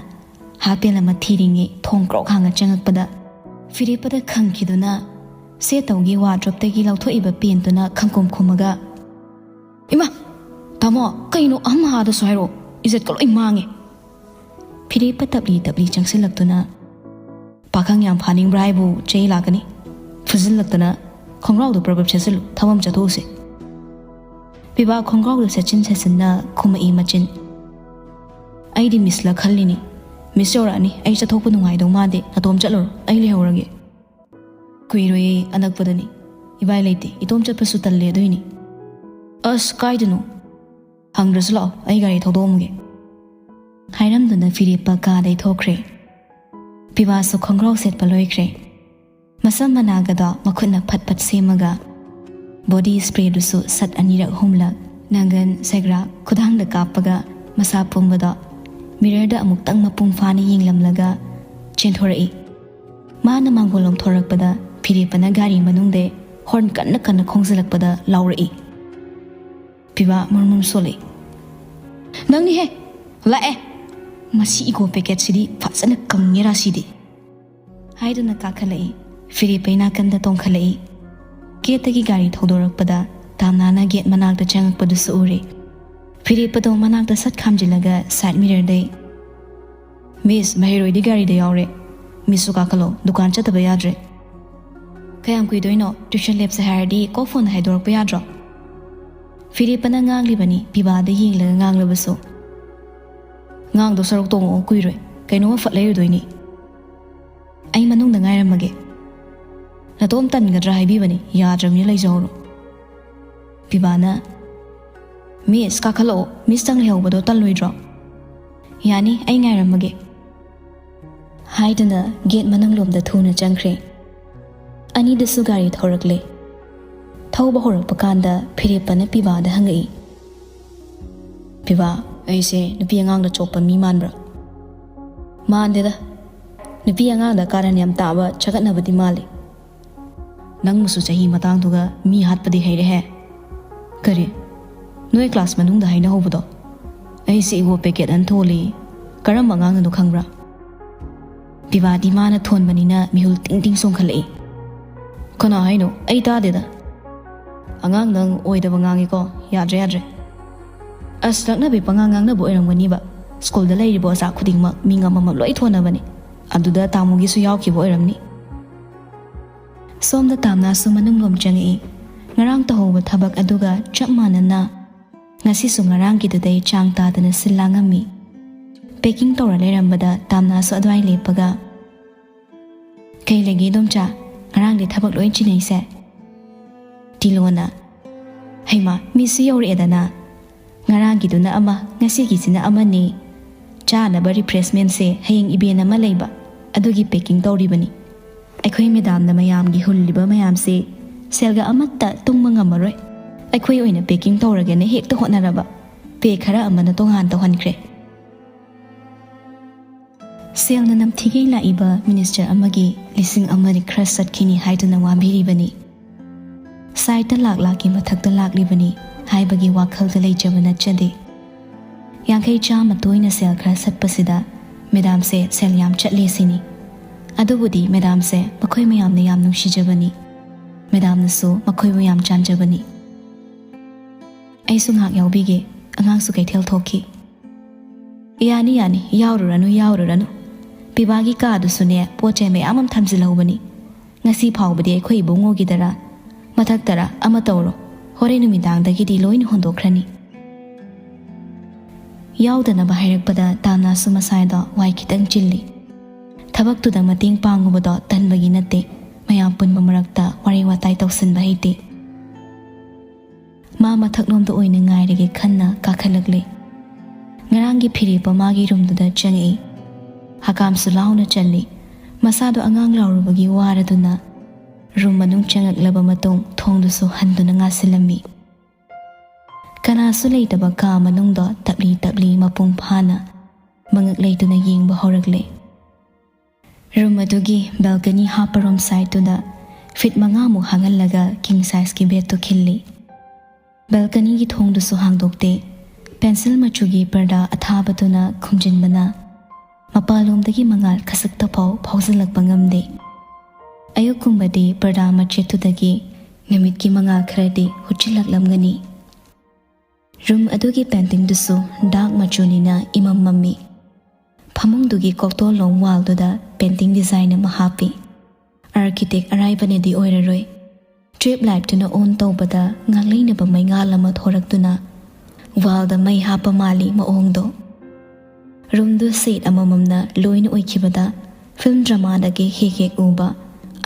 ꯍꯥꯞ ꯄꯦꯟ ꯑꯃ ꯊꯤꯔꯤꯉꯩ ꯊꯣꯡ ꯀ꯭ꯔꯣꯛ ꯍꯥꯡꯉ ꯆꯪꯉꯛꯄꯗ ꯐꯤꯔꯦꯞꯄꯗ ꯈꯪꯈꯤꯗꯨꯅ ꯁꯦꯠꯇꯧꯒꯤ ꯋꯥꯗ꯭ꯔꯣꯞꯇꯒꯤ ꯂꯧꯊꯣꯛꯏꯕ ꯄꯦꯟꯇꯨꯅ ꯈꯪꯈꯨꯝ ꯈꯨꯝꯃꯒ, "ꯏꯃꯥ! ꯇꯥꯃꯣ, ꯀꯩꯅꯣ ꯑꯍꯝ ꯍꯥꯗꯁꯨ ꯍꯥꯏꯔꯛꯑꯣ, ꯏꯖꯠꯀ ꯂꯣꯏ ꯃꯥꯡꯉꯦ"꯫ ꯐꯤꯔꯦꯞꯄ ꯇꯞꯂꯤ ꯇꯞꯂꯤ ꯆꯪꯁꯤꯜꯂꯛꯇꯨꯅ, "ꯄꯥꯈꯪ ꯌꯥꯝ ꯐꯥꯅꯤꯡꯕ꯭ꯔꯥ ꯍꯥꯏꯕꯨ ꯆꯩ ꯂꯥꯛꯀꯅꯤ꯫ ꯐꯨꯖꯤꯜꯂꯛꯇꯅ ꯈꯣꯡꯒ꯭ꯔꯥꯎꯗꯣ ꯄ꯭ꯔꯞ ꯄ꯭ꯔꯞ ꯁꯦꯠꯆꯜꯂꯨ, ꯊꯕꯛ ꯑꯃ ꯆꯠꯊꯣꯛꯎꯁꯦ꯫" ꯄꯤꯕꯥ ꯈꯣꯡꯒ꯭ꯔꯥꯎꯗꯣ ꯁꯦꯠꯆꯤꯟ ꯁꯦꯠꯆꯤꯟꯅ ꯈꯨꯝꯃꯛꯏ ꯃꯆꯤꯟ꯫ "ꯑꯩꯗꯤ ꯃꯤꯁꯂ ꯈꯜꯂꯤꯅꯤ꯫ ꯃꯤꯁ ꯌꯧꯔꯛꯑꯅꯤ, ꯑꯩ ꯆꯠꯊꯣꯛꯄ ꯅꯨꯡꯉꯥꯏꯗꯧ ꯃꯥꯟꯗꯦ, ꯅꯇꯣꯝ ꯆꯠꯂꯨꯔꯣ, ꯑꯩ ꯂꯩꯍꯧꯔꯒꯦ꯫" "ꯀꯨꯏꯔꯣꯏꯌꯦ, ꯑꯅꯛꯄꯗꯅꯤ꯫ ꯏꯕꯥꯏ ꯂꯩꯇꯦ, ꯏꯇꯣꯝ ꯆꯠꯄꯁꯨ ꯇꯜꯂꯦ, ꯑꯗꯨꯏꯅꯤ꯫" "ꯑꯁ, ꯀꯥꯏꯗꯅꯣ? ꯍꯪꯗ꯭ꯔꯁꯨ ꯂꯥꯛꯑꯣ, ꯑꯩ ꯒꯥꯔꯤ ꯊꯧꯗꯣꯛꯑꯝꯒꯦ꯫" ꯍꯥꯏꯔꯝꯗꯨꯅ ꯐꯤꯔꯦꯞꯄ ꯀꯥꯗꯩ ꯊꯣꯛꯈ꯭ꯔꯦ꯫ ꯄꯤꯕꯥꯁꯨ ꯈꯣꯡꯒ꯭ꯔꯥꯎ ꯁꯦꯠꯄ ꯂꯣꯏꯈ꯭ꯔꯦ꯫ ꯃꯁꯝ ꯃꯅꯥꯒꯗꯣ ꯃꯈꯨꯠꯅ ꯐꯠ ꯐꯠ ꯁꯦꯝꯃꯒ, ꯕꯣꯗꯤ ꯁ꯭ꯄ꯭ꯔꯦꯗꯨꯁꯨ ꯁꯠ ꯑꯅꯤꯔꯛ ꯑꯍꯨꯝꯂꯛ, ꯅꯪꯒꯟ, ꯁꯦꯒ꯭ꯔꯥꯛ, ꯈꯨꯗꯥꯡꯗ ꯀꯥꯞꯄꯒ, ꯃꯁꯥ ꯄꯨꯝꯕꯗꯣ ꯃꯤꯔꯔꯗ ꯑꯃꯨꯛꯇꯪ ꯃꯄꯨꯡ ꯐꯥꯅ ꯌꯦꯡꯂꯝꯂꯒ ꯆꯦꯟꯊꯣꯔꯛꯏ꯫ ꯃꯥꯅ ꯃꯥꯡꯒꯣꯜꯂꯣꯝ ꯊꯣꯔꯛꯄꯗ ꯐꯤꯔꯦꯞꯄꯅ ꯒꯥꯔꯤ ꯃꯅꯨꯡꯗꯩ ꯍꯣꯔꯟ ꯀꯟꯅ ꯀꯟꯅ ꯈꯣꯡꯖꯤꯜꯂꯛꯄꯗ ꯂꯥꯎꯔꯛꯏ꯫ ꯄꯤꯕꯥ ꯃꯨꯔꯃꯨꯔ ꯁꯣꯜꯂꯛꯏ꯫ "ꯅꯪꯅꯤꯍꯦ! ꯂꯥꯛꯑꯦ! ꯃꯁꯤ ꯏꯒꯣ ꯄꯦꯀꯦꯠꯁꯤꯗꯤ ꯐꯖꯅ ꯀꯪꯉꯦꯔꯥ ꯁꯤꯗꯤ!" ꯍꯥꯏꯗꯨꯅ ꯀꯥꯈꯠꯂꯛꯏ꯫ ꯐꯤꯔꯦꯞꯄꯩ ꯅꯥꯀꯟꯗ ꯇꯣꯡꯈꯠꯂꯛꯏ꯫ ꯒꯦꯠꯇꯒꯤ ꯒꯥꯔꯤ ꯊꯧꯗꯣꯔꯛꯄꯗ ꯇꯥꯝꯅꯥꯅ ꯒꯦꯠ ꯃꯅꯥꯛꯇ ꯆꯪꯉꯛꯄꯗꯨꯁꯨ ꯎꯔꯦ꯫ ꯐꯤꯔꯦꯞꯄꯗꯣ ꯃꯅꯥꯛꯇ ꯁꯠ ꯈꯥꯝꯖꯤꯜꯂꯒ ꯁꯥꯏꯠ ꯃꯤꯔꯔꯗꯩ, "ꯃꯤꯁ, ꯃꯍꯩꯔꯣꯏꯗꯤ ꯒꯥꯔꯤꯗ ꯌꯥꯎꯔꯦ꯫ ꯃꯤꯁꯁꯨ ꯀꯥꯈꯠꯂꯣ, ꯗꯨꯀꯥꯟ ꯆꯠꯇꯕ ꯌꯥꯗ꯭ꯔꯦ꯫" "ꯀꯌꯥꯝ ꯀꯨꯏꯗꯣꯏꯅꯣ? ꯇ꯭ꯌꯨꯁꯟ ꯂꯦꯞꯁꯦ ꯍꯥꯏꯔꯗꯤ ꯀꯣꯛ ꯐꯣꯟ ꯍꯥꯏꯗꯣꯔꯛꯄ ꯌꯥꯗ꯭ꯔꯣ?" ꯐꯤꯔꯦꯞꯄꯅ ꯉꯥꯡꯂꯤꯕꯅꯤ, ꯄꯤꯕꯥꯗ ꯌꯦꯡꯂꯒ ꯉꯥꯡꯂꯕꯁꯨ꯫ "ꯉꯥꯡꯗꯣ ꯁꯔꯨꯛ ꯇꯣꯡꯉꯛꯑꯣ, ꯀꯨꯏꯔꯣꯏ꯫ ꯀꯩꯅꯣꯝꯃ ꯐꯠ ꯂꯩꯔꯨꯗꯣꯏꯅꯤ꯫ ꯑꯩ ꯃꯅꯨꯡꯗ ꯉꯥꯏꯔꯝꯃꯒꯦ꯫" "ꯅꯇꯣꯝ ꯇꯟꯒꯗ꯭ꯔꯥ ꯍꯥꯏꯕꯤꯕꯅꯤ, ꯌꯥꯗ꯭ꯔꯕꯅꯤ, ꯂꯩꯖꯍꯧꯔꯣ꯫" ꯄꯤꯕꯥꯅ, "ꯃꯤꯁ, ꯀꯥꯈꯠꯂꯛꯑꯣ, ꯃꯤꯁꯇꯪ ꯂꯩꯍꯧꯕꯗꯣ ꯇꯜꯂꯣꯏꯗ꯭ꯔꯣ?" "ꯌꯥꯅꯤ, ꯑꯩ ꯉꯥꯏꯔꯝꯃꯒꯦ꯫" ꯍꯥꯏꯗꯨꯅ ꯒꯦꯠ ꯃꯅꯨꯡꯂꯣꯝꯗ ꯊꯨꯅ ꯆꯪꯈ꯭ꯔꯦ꯫ ꯑꯅꯤꯗꯨꯁꯨ ꯒꯥꯔꯤ ꯊꯧꯔꯛꯂꯦ꯫ ꯊꯧꯕ ꯍꯧꯔꯛꯄ ꯀꯥꯟꯗ ꯐꯤꯔꯦꯞꯄꯅ ꯄꯤꯕꯥꯗ ꯍꯪꯉꯛꯏ, "ꯄꯤꯕꯥ, ꯑꯩꯁꯦ ꯅꯨꯄꯤ ꯑꯉꯥꯡꯗ ꯆꯣꯞꯄ ꯃꯤ ꯃꯥꯟꯕ꯭ꯔꯥ?" "ꯃꯥꯟꯗꯦꯗ꯫ ꯅꯨꯄꯤ ꯑꯉꯥꯡꯗ ꯀꯥꯔꯟ ꯌꯥꯝ ꯇꯥꯕ, ꯆꯒꯠꯅꯕꯗꯤ ꯃꯥꯜꯂꯤ꯫ ꯅꯪꯕꯨꯁꯨ ꯆꯍꯤ ꯃꯇꯥꯡꯗꯨꯒ ꯃꯤ ꯍꯥꯠꯄꯗꯤ ꯍꯩꯔꯦꯍꯦ꯫ ꯀꯔꯤ? ꯅꯣꯏ ꯀ꯭ꯂꯥꯁ ꯃꯅꯨꯡꯗ ꯍꯥꯏꯅꯍꯧꯕꯗꯣ? ꯑꯩꯁꯦ ꯏꯒꯣ ꯄꯦꯀꯦꯠ ꯑꯅ ꯊꯣꯜꯂꯤ꯫ ꯀꯔꯝꯕ ꯑꯉꯥꯡꯅꯅꯣ ꯈꯪꯕ꯭ꯔꯥ?" ꯄꯤꯕꯥꯗꯤ ꯃꯥꯅ ꯊꯣꯟꯕꯅꯤꯅ ꯃꯤꯍꯨꯜ ꯇꯤꯡ ꯇꯤꯡ ꯆꯣꯡꯈꯠꯂꯛꯏ꯫ "ꯀꯅꯥ ꯍꯥꯏꯅꯣ? ꯑꯩ ꯇꯥꯗꯦꯗ꯫" "ꯑꯉꯥꯡ ꯅꯪ ꯑꯣꯏꯗꯕ ꯉꯥꯡꯉꯤꯀꯣ꯫ ꯌꯥꯗ꯭ꯔꯦ, ꯌꯥꯗ꯭ꯔꯦ꯫ ꯑꯁ, ꯂꯛꯅꯕꯤ ꯄꯉꯥꯡ ꯉꯥꯡꯅꯕ ꯑꯣꯏꯔꯝꯒꯅꯤꯕ꯫ ꯁ꯭ꯀꯨꯜꯗ ꯂꯩꯔꯤꯕ ꯑꯣꯖꯥ ꯈꯨꯗꯤꯡꯃꯛ ꯃꯤꯡ ꯑꯃꯃꯝ ꯂꯣꯏ ꯊꯣꯟꯅꯕꯅꯤ꯫ ꯑꯗꯨꯗ ꯇꯥꯃꯣꯒꯤꯁꯨ ꯌꯥꯎꯈꯤꯕ ꯑꯣꯏꯔꯝꯅꯤ꯫ ꯁꯣꯝꯗ ꯇꯥꯝꯅꯥꯁꯨ ꯃꯅꯨꯡꯂꯣꯝ ꯆꯪꯉꯛꯏ꯫ ꯉꯔꯥꯡ ꯇꯧꯍꯧꯕ ꯊꯕꯛ ꯑꯗꯨꯒ ꯆꯞ ꯃꯥꯟꯅꯅ ꯉꯁꯤꯁꯨ ꯉꯔꯥꯡꯒꯤꯗꯨꯗꯩ ꯆꯥꯡ ꯇꯥꯗꯅ ꯁꯤꯜ ꯂꯥꯡꯉꯝꯃꯤ꯫ ꯄꯦꯀꯤꯡ ꯇꯧꯔ ꯂꯩꯔꯝꯕꯗ ꯇꯥꯝꯅꯥꯁꯨ ꯑꯗꯨꯋꯥꯏ ꯂꯦꯞꯄꯒ, "ꯀꯩ ꯂꯩꯒꯦ ꯏꯗꯣꯝꯆꯥ? ꯉꯔꯥꯡꯗꯤ ꯊꯕꯛ ꯂꯣꯏ ꯆꯤꯟꯅꯩꯁꯦ?" ꯇꯤꯂꯣꯅ, "ꯍꯩꯃꯥ, ꯃꯤꯁꯨ ꯌꯧꯔꯛꯑꯦꯗꯅ꯫ ꯉꯔꯥꯡꯒꯤꯗꯨꯅ ꯑꯃ, ꯉꯁꯤꯒꯤꯁꯤꯅ ꯑꯃꯅꯤ꯫ ꯆꯥꯅꯕ ꯔꯤꯐ꯭ꯔꯦꯁꯃꯦꯟꯁꯦ ꯍꯌꯦꯡ ꯏꯚꯦꯟ ꯑꯃ ꯂꯩꯕ, ꯑꯗꯨꯒꯤ ꯄꯦꯀꯤꯡ ꯇꯧꯔꯤꯕꯅꯤ꯫ ꯑꯩꯈꯣꯏ ꯃꯦꯗꯥꯝꯅ ꯃꯌꯥꯝꯒꯤ ꯍꯨꯜꯂꯤꯕ ꯃꯌꯥꯝꯁꯦ ꯁꯦꯜꯒ ꯑꯃꯠꯇ ꯇꯨꯡꯕ ꯉꯝꯃꯔꯣꯏ꯫ ꯑꯩꯈꯣꯏ ꯑꯣꯏꯅ ꯄꯦꯀꯤꯡ ꯇꯧꯔꯒꯦꯅ ꯍꯦꯛꯇ ꯍꯣꯠꯅꯔꯕ꯫ ꯄꯦ ꯈꯔ ꯑꯃꯅ ꯇꯣꯉꯥꯟ ꯇꯧꯍꯟꯈ꯭ꯔꯦ꯫ ꯁꯦꯜꯅ ꯅꯝꯊꯤꯒꯩ ꯂꯥꯛꯏꯕ ꯃꯤꯅꯤꯁꯇꯔ ꯑꯃꯒꯤ ꯂꯤꯁꯤꯡ ꯑꯃꯗꯤ ꯈꯔ ꯆꯠꯈꯤꯅꯤ ꯍꯥꯏꯗꯨꯅ ꯋꯥꯕꯤꯔꯤꯕꯅꯤ꯫ ꯁꯥꯏꯠꯇ ꯂꯥꯛ ꯂꯥꯛꯀꯤ ꯃꯊꯛꯇ ꯂꯥꯛꯂꯤꯕꯅꯤ ꯍꯥꯏꯕꯒꯤ ꯋꯥꯈꯜꯗ ꯂꯩꯖꯕ ꯅꯠꯆꯗꯦ꯫ ꯌꯥꯡꯈꯩ ꯆꯥꯝꯃ ꯇꯣꯏꯅ ꯁꯦꯜ ꯈꯔ ꯆꯠꯄꯁꯤꯗ ꯃꯦꯗꯥꯝꯁꯦ ꯁꯦꯜ ꯌꯥꯝ ꯆꯠꯂꯦ ꯁꯤꯅꯤ꯫ ꯑꯗꯨꯕꯨꯗꯤ ꯃꯦꯗꯥꯝꯁꯦ ꯃꯈꯣꯏ ꯃꯌꯥꯝꯅ ꯌꯥꯝ ꯅꯨꯡꯁꯤꯖꯕꯅꯤ꯫ ꯃꯦꯗꯥꯝꯅꯁꯨ ꯃꯈꯣꯏꯕꯨ ꯌꯥꯝ ꯆꯥꯟꯖꯕꯅꯤ꯫ ꯑꯩꯁꯨ ꯉꯥꯏꯍꯥꯛ ꯌꯥꯎꯕꯤꯒꯦ, ꯑꯉꯥꯡꯁꯨ ꯀꯩꯊꯦꯜ ꯊꯣꯛꯈꯤ꯫ ꯌꯥꯅꯤ, ꯌꯥꯅꯤ, ꯌꯥꯎꯔꯨꯔꯅꯨ, ꯌꯥꯎꯔꯨꯔꯅꯨ꯫ ꯄꯤꯕꯥꯒꯤ ꯀꯥꯗꯨꯁꯨꯅꯦ, ꯄꯣꯠ ꯆꯩ ꯃꯌꯥꯝ ꯑꯃ ꯊꯝꯖꯤꯜꯍꯧꯕꯅꯤ꯫ ꯉꯁꯤ ꯐꯥꯎꯕꯗꯤ ꯑꯩꯈꯣꯏ ꯏꯕꯨꯡꯉꯣꯒꯤꯗꯔ, ꯃꯊꯛꯇꯔ ꯑꯃ ꯇꯧꯔꯣ꯫ ꯍꯣꯔꯦꯟ ꯅꯨꯃꯤꯗꯥꯡꯗꯒꯤꯗꯤ ꯂꯣꯏꯅ ꯍꯣꯟꯗꯣꯛꯈ꯭ꯔꯅꯤ꯫ ꯌꯥꯎꯗꯅꯕ ꯍꯥꯏꯔꯛꯄꯗ ꯇꯥꯝꯅꯥꯁꯨ ꯃꯁꯥꯗꯣ ꯋꯥꯏ ꯈꯤꯇꯪ ꯆꯤꯜꯂꯤ꯫ ꯊꯕꯛꯇꯨꯗ ꯃꯇꯦꯡ ꯄꯥꯡꯉꯨꯕꯗꯣ ꯇꯟꯕꯒꯤ ꯅꯠꯇꯦ, ꯃꯌꯥꯝ ꯄꯨꯟꯕ ꯃꯔꯛꯇ ꯋꯥꯔꯤ ꯋꯥꯇꯥꯏ ꯇꯧꯁꯤꯟꯕ ꯍꯩꯇꯦ꯫ ꯃꯥ ꯃꯊꯛꯂꯣꯝꯗ ꯑꯣꯏꯅ ꯉꯥꯏꯔꯒꯦ ꯈꯟꯅ ꯀꯥꯈꯠꯂꯛꯂꯦ꯫ ꯉꯔꯥꯡꯒꯤ ꯐꯤꯔꯦꯞꯄ ꯃꯥꯒꯤ ꯔꯨꯝꯗꯨꯗ ꯆꯪꯉꯛꯏ꯫ ꯍꯀꯥꯝꯁꯨ ꯂꯥꯎꯅ ꯆꯜꯂꯤ꯫ ꯃꯁꯥꯗꯣ ꯑꯉꯥꯡ ꯂꯥꯎꯔꯨꯕꯒꯤ ꯋꯥꯔꯗꯨꯅ ꯔꯨꯝ ꯃꯅꯨꯡ ꯆꯪꯉꯛꯂꯕ ꯃꯇꯨꯡ ꯊꯣꯡꯗꯨꯁꯨ ꯍꯟꯗꯨꯅ ꯉꯥꯁꯤꯜꯂꯝꯃꯤ꯫ ꯀꯅꯥꯁꯨ ꯂꯩꯇꯕ ꯀꯥ ꯃꯅꯨꯡꯗ ꯇꯞꯂꯤ ꯇꯞꯂꯤ ꯃꯄꯨꯡ ꯐꯥꯅ ꯃꯉꯛ ꯂꯩꯇꯨꯅ ꯌꯦꯡꯕ ꯍꯧꯔꯛꯂꯦ꯫ ꯔꯨꯝ ꯑꯗꯨꯒꯤ ꯕꯦꯜꯀꯅꯤ ꯍꯥꯞꯄꯔꯣꯝ ꯁꯥꯏꯠꯇꯨꯗ ꯐꯤꯠ ꯃꯉꯥꯃꯨꯛ ꯍꯥꯡꯍꯜꯂꯒ ꯀꯤꯡ ꯁꯥꯏꯖꯀꯤ ꯕꯦꯗꯇꯨ ꯈꯤꯜꯂꯤ꯫ ꯕꯦꯜꯀꯅꯤꯒꯤ ꯊꯣꯡꯗꯨꯁꯨ ꯍꯥꯡꯗꯣꯛꯇꯦ꯫ ꯄꯦꯟꯁꯤꯜ ꯃꯆꯨꯒꯤ ꯄꯔꯗꯥ ꯑꯊꯥꯕꯗꯨꯅ ꯈꯨꯝꯖꯤꯟꯕꯅ ꯃꯄꯥꯟꯂꯣꯝꯗꯒꯤ ꯃꯉꯥꯜ ꯈꯖꯤꯛꯇꯐꯥꯎ ꯐꯥꯎꯖꯤꯜꯂꯛꯄ ꯉꯝꯗꯦ꯫ ꯑꯌꯨꯛꯀꯨꯝꯕꯗꯤ ꯄꯔꯗꯥ ꯃꯆꯦꯠꯇꯨꯗꯒꯤ ꯅꯨꯃꯤꯠꯀꯤ ꯃꯉꯥꯜ ꯈꯔꯗꯤ ꯍꯨꯠꯆꯤꯜꯂꯛꯂꯝꯒꯅꯤ꯫ ꯔꯨꯝ ꯑꯗꯨꯒꯤ ꯄꯦꯟꯇꯤꯡꯗꯨꯁꯨ ꯗꯥꯛ ꯃꯆꯨꯅꯤꯅ ꯏꯃꯝ ꯃꯝꯃꯤ꯫ ꯐꯃꯨꯡꯗꯨꯒꯤ ꯀꯣꯛꯇꯣꯜꯂꯣꯝ ꯋꯥꯜꯗꯨꯗ ꯄꯦꯟꯇꯤꯡ ꯗꯤꯖꯥꯏꯟ ꯑꯃ ꯍꯥꯞꯄꯤ꯫ ꯑꯥꯔꯀꯤꯇꯦꯛ ꯑꯔꯥꯏꯕꯅꯗꯤ ꯑꯣꯏꯔꯔꯣꯏ꯫ ꯇ꯭ꯌꯨꯕ ꯂꯥꯏꯠꯇꯨꯅ ꯑꯣꯟ ꯇꯧꯕꯗ ꯉꯥꯡꯂꯩꯅꯕ ꯃꯩꯉꯥꯜ ꯑꯃ ꯊꯣꯔꯛꯇꯨꯅ ꯋꯥꯜꯗ ꯃꯩ ꯍꯥꯞꯄ ꯃꯥꯜꯂꯤ ꯃꯑꯣꯡꯗꯣ꯫ ꯔꯨꯝꯗꯨ ꯁꯦꯠ ꯑꯃꯃꯝꯅ ꯂꯣꯏꯅ ꯑꯣꯏꯈꯤꯕꯗ ꯐꯤꯜꯝ ꯗ꯭ꯔꯃꯥꯗꯒꯤ ꯍꯦꯛ ꯍꯦꯛ ꯎꯕ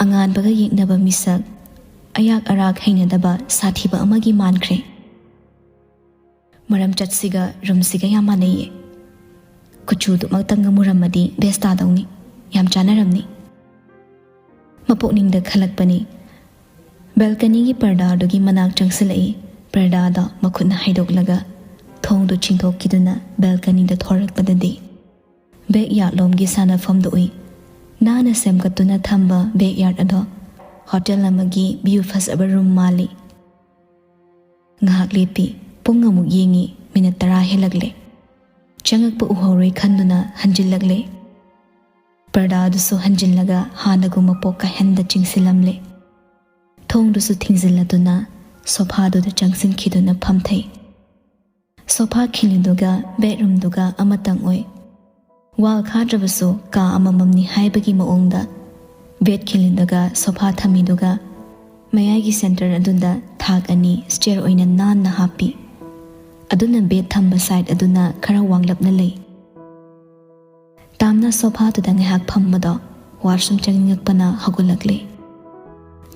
ꯑꯉꯥꯟꯕꯒ ꯌꯦꯛꯅꯕ ꯃꯤꯁꯛ, ꯑꯌꯥꯛ ꯑꯔꯥꯛ ꯍꯩꯅꯗꯕ ꯁꯥꯊꯤꯕ ꯑꯃꯒꯤ ꯃꯥꯟꯈ꯭ꯔꯦ꯫ ꯃꯔꯝ ꯆꯠꯁꯤꯒ ꯔꯨꯝꯁꯤꯒ ꯌꯥꯝ ꯃꯥꯟꯅꯩꯌꯦ꯫ ꯀꯨꯆꯨꯗꯨꯃꯛꯇꯪꯒ ꯃꯨꯔꯝꯃꯗꯤ ꯕꯦꯁ ꯇꯥꯗꯧꯅꯤ꯫ ꯌꯥꯝ ꯆꯥꯟꯅꯔꯝꯅꯤ꯫ ꯃꯄꯨꯛꯅꯤꯡꯗ ꯈꯜꯂꯛꯄꯅꯤ꯫ ꯕꯦꯜꯀꯅꯤꯒꯤ ꯄꯔꯗꯥꯗꯨꯒꯤ ꯃꯅꯥꯛ ꯆꯪꯁꯤꯜꯂꯛꯏ꯫ ꯄꯔꯗꯥꯗꯣ ꯃꯈꯨꯠꯅ ꯍꯥꯏꯗꯣꯛꯂꯒ ꯊꯣꯡꯗꯨ ꯆꯤꯡꯊꯣꯛꯈꯤꯗꯨꯅ ꯕꯦꯜꯀꯅꯤꯗ ꯊꯣꯔꯛꯄꯗꯗꯤ ꯕꯦꯛ ꯌꯥꯔꯗꯂꯣꯝꯒꯤ ꯁꯥꯟꯅꯐꯝꯗꯨ ꯎꯏ꯫ ꯅꯥꯟꯅ ꯁꯦꯝꯒꯠꯇꯨꯅ ꯊꯝꯕ ꯕꯦꯛ ꯌꯥꯔꯗ ꯑꯗꯣ ꯍꯣꯇꯦꯜ ꯑꯃꯒꯤ ꯚ꯭ꯌꯨ ꯐꯖꯕ ꯔꯨꯝ ꯃꯥꯜꯂꯤ꯫ ꯉꯥꯏꯍꯥꯛ ꯂꯦꯞꯄꯤ꯫ ꯄꯨꯡ ꯑꯃꯨꯛ ꯌꯦꯡꯉꯤ꯫ ꯃꯤꯅꯠ ꯇꯔꯥ ꯍꯦꯜꯂꯛꯂꯦ꯫ ꯆꯪꯉꯛꯄ ꯎꯍꯧꯔꯣꯏ ꯈꯟꯗꯨꯅ ꯍꯟꯖꯤꯜꯂꯛꯂꯦ꯫ ꯄꯔꯗꯥꯗꯨꯁꯨ ꯍꯟꯖꯤꯜꯂꯒ ꯍꯥꯟꯅꯒꯨꯝ ꯃꯄꯣꯛ ꯀꯥꯏꯍꯟꯗ ꯆꯤꯡꯁꯤꯜꯂꯝꯂꯦ꯫ ꯊꯣꯡꯗꯨꯁꯨ ꯊꯤꯡꯖꯤꯜꯂꯗꯨꯅ ꯁꯣꯐꯥꯗꯨꯗ ꯆꯪꯁꯤꯟꯈꯤꯗꯨꯅ ꯐꯝꯊꯩ꯫ ꯁꯣꯐꯥ ꯈꯤꯜꯂꯤꯗꯨꯒ ꯕꯦꯗꯔꯨꯝꯗꯨꯒ ꯑꯃꯇꯪ ꯑꯣꯏ꯫ ꯋꯥꯜ ꯈꯥꯗ꯭ꯔꯕꯁꯨ ꯀꯥ ꯑꯃꯃꯝꯅꯤ ꯍꯥꯏꯕꯒꯤ ꯃꯑꯣꯡꯗ ꯕꯦꯗ ꯈꯤꯜꯂꯤꯗꯨꯒ ꯁꯣꯐꯥ ꯊꯝꯃꯤꯗꯨꯒ ꯃꯌꯥꯏꯒꯤ ꯁꯦꯟꯇꯔ ꯑꯗꯨꯗ ꯊꯥꯛ ꯑꯅꯤ ꯁ꯭ꯇꯦꯌꯔ ꯑꯣꯏꯅ ꯅꯥꯟꯅ ꯍꯥꯞꯄꯤ꯫ ꯑꯗꯨꯅ ꯕꯦꯗ ꯊꯝꯕ ꯁꯥꯏꯗ ꯑꯗꯨꯅ ꯈꯔ ꯋꯥꯡꯂꯞꯅ ꯂꯩ꯫ ꯇꯥꯝꯅ ꯁꯣꯐꯥꯗꯨꯗ ꯉꯥꯏꯍꯥꯛ ꯐꯝꯕꯗꯣ ꯋꯥꯁꯔꯨꯝ ꯆꯪꯅꯤꯡꯉꯛꯄꯅ ꯍꯧꯒꯠꯂꯛꯂꯦ꯫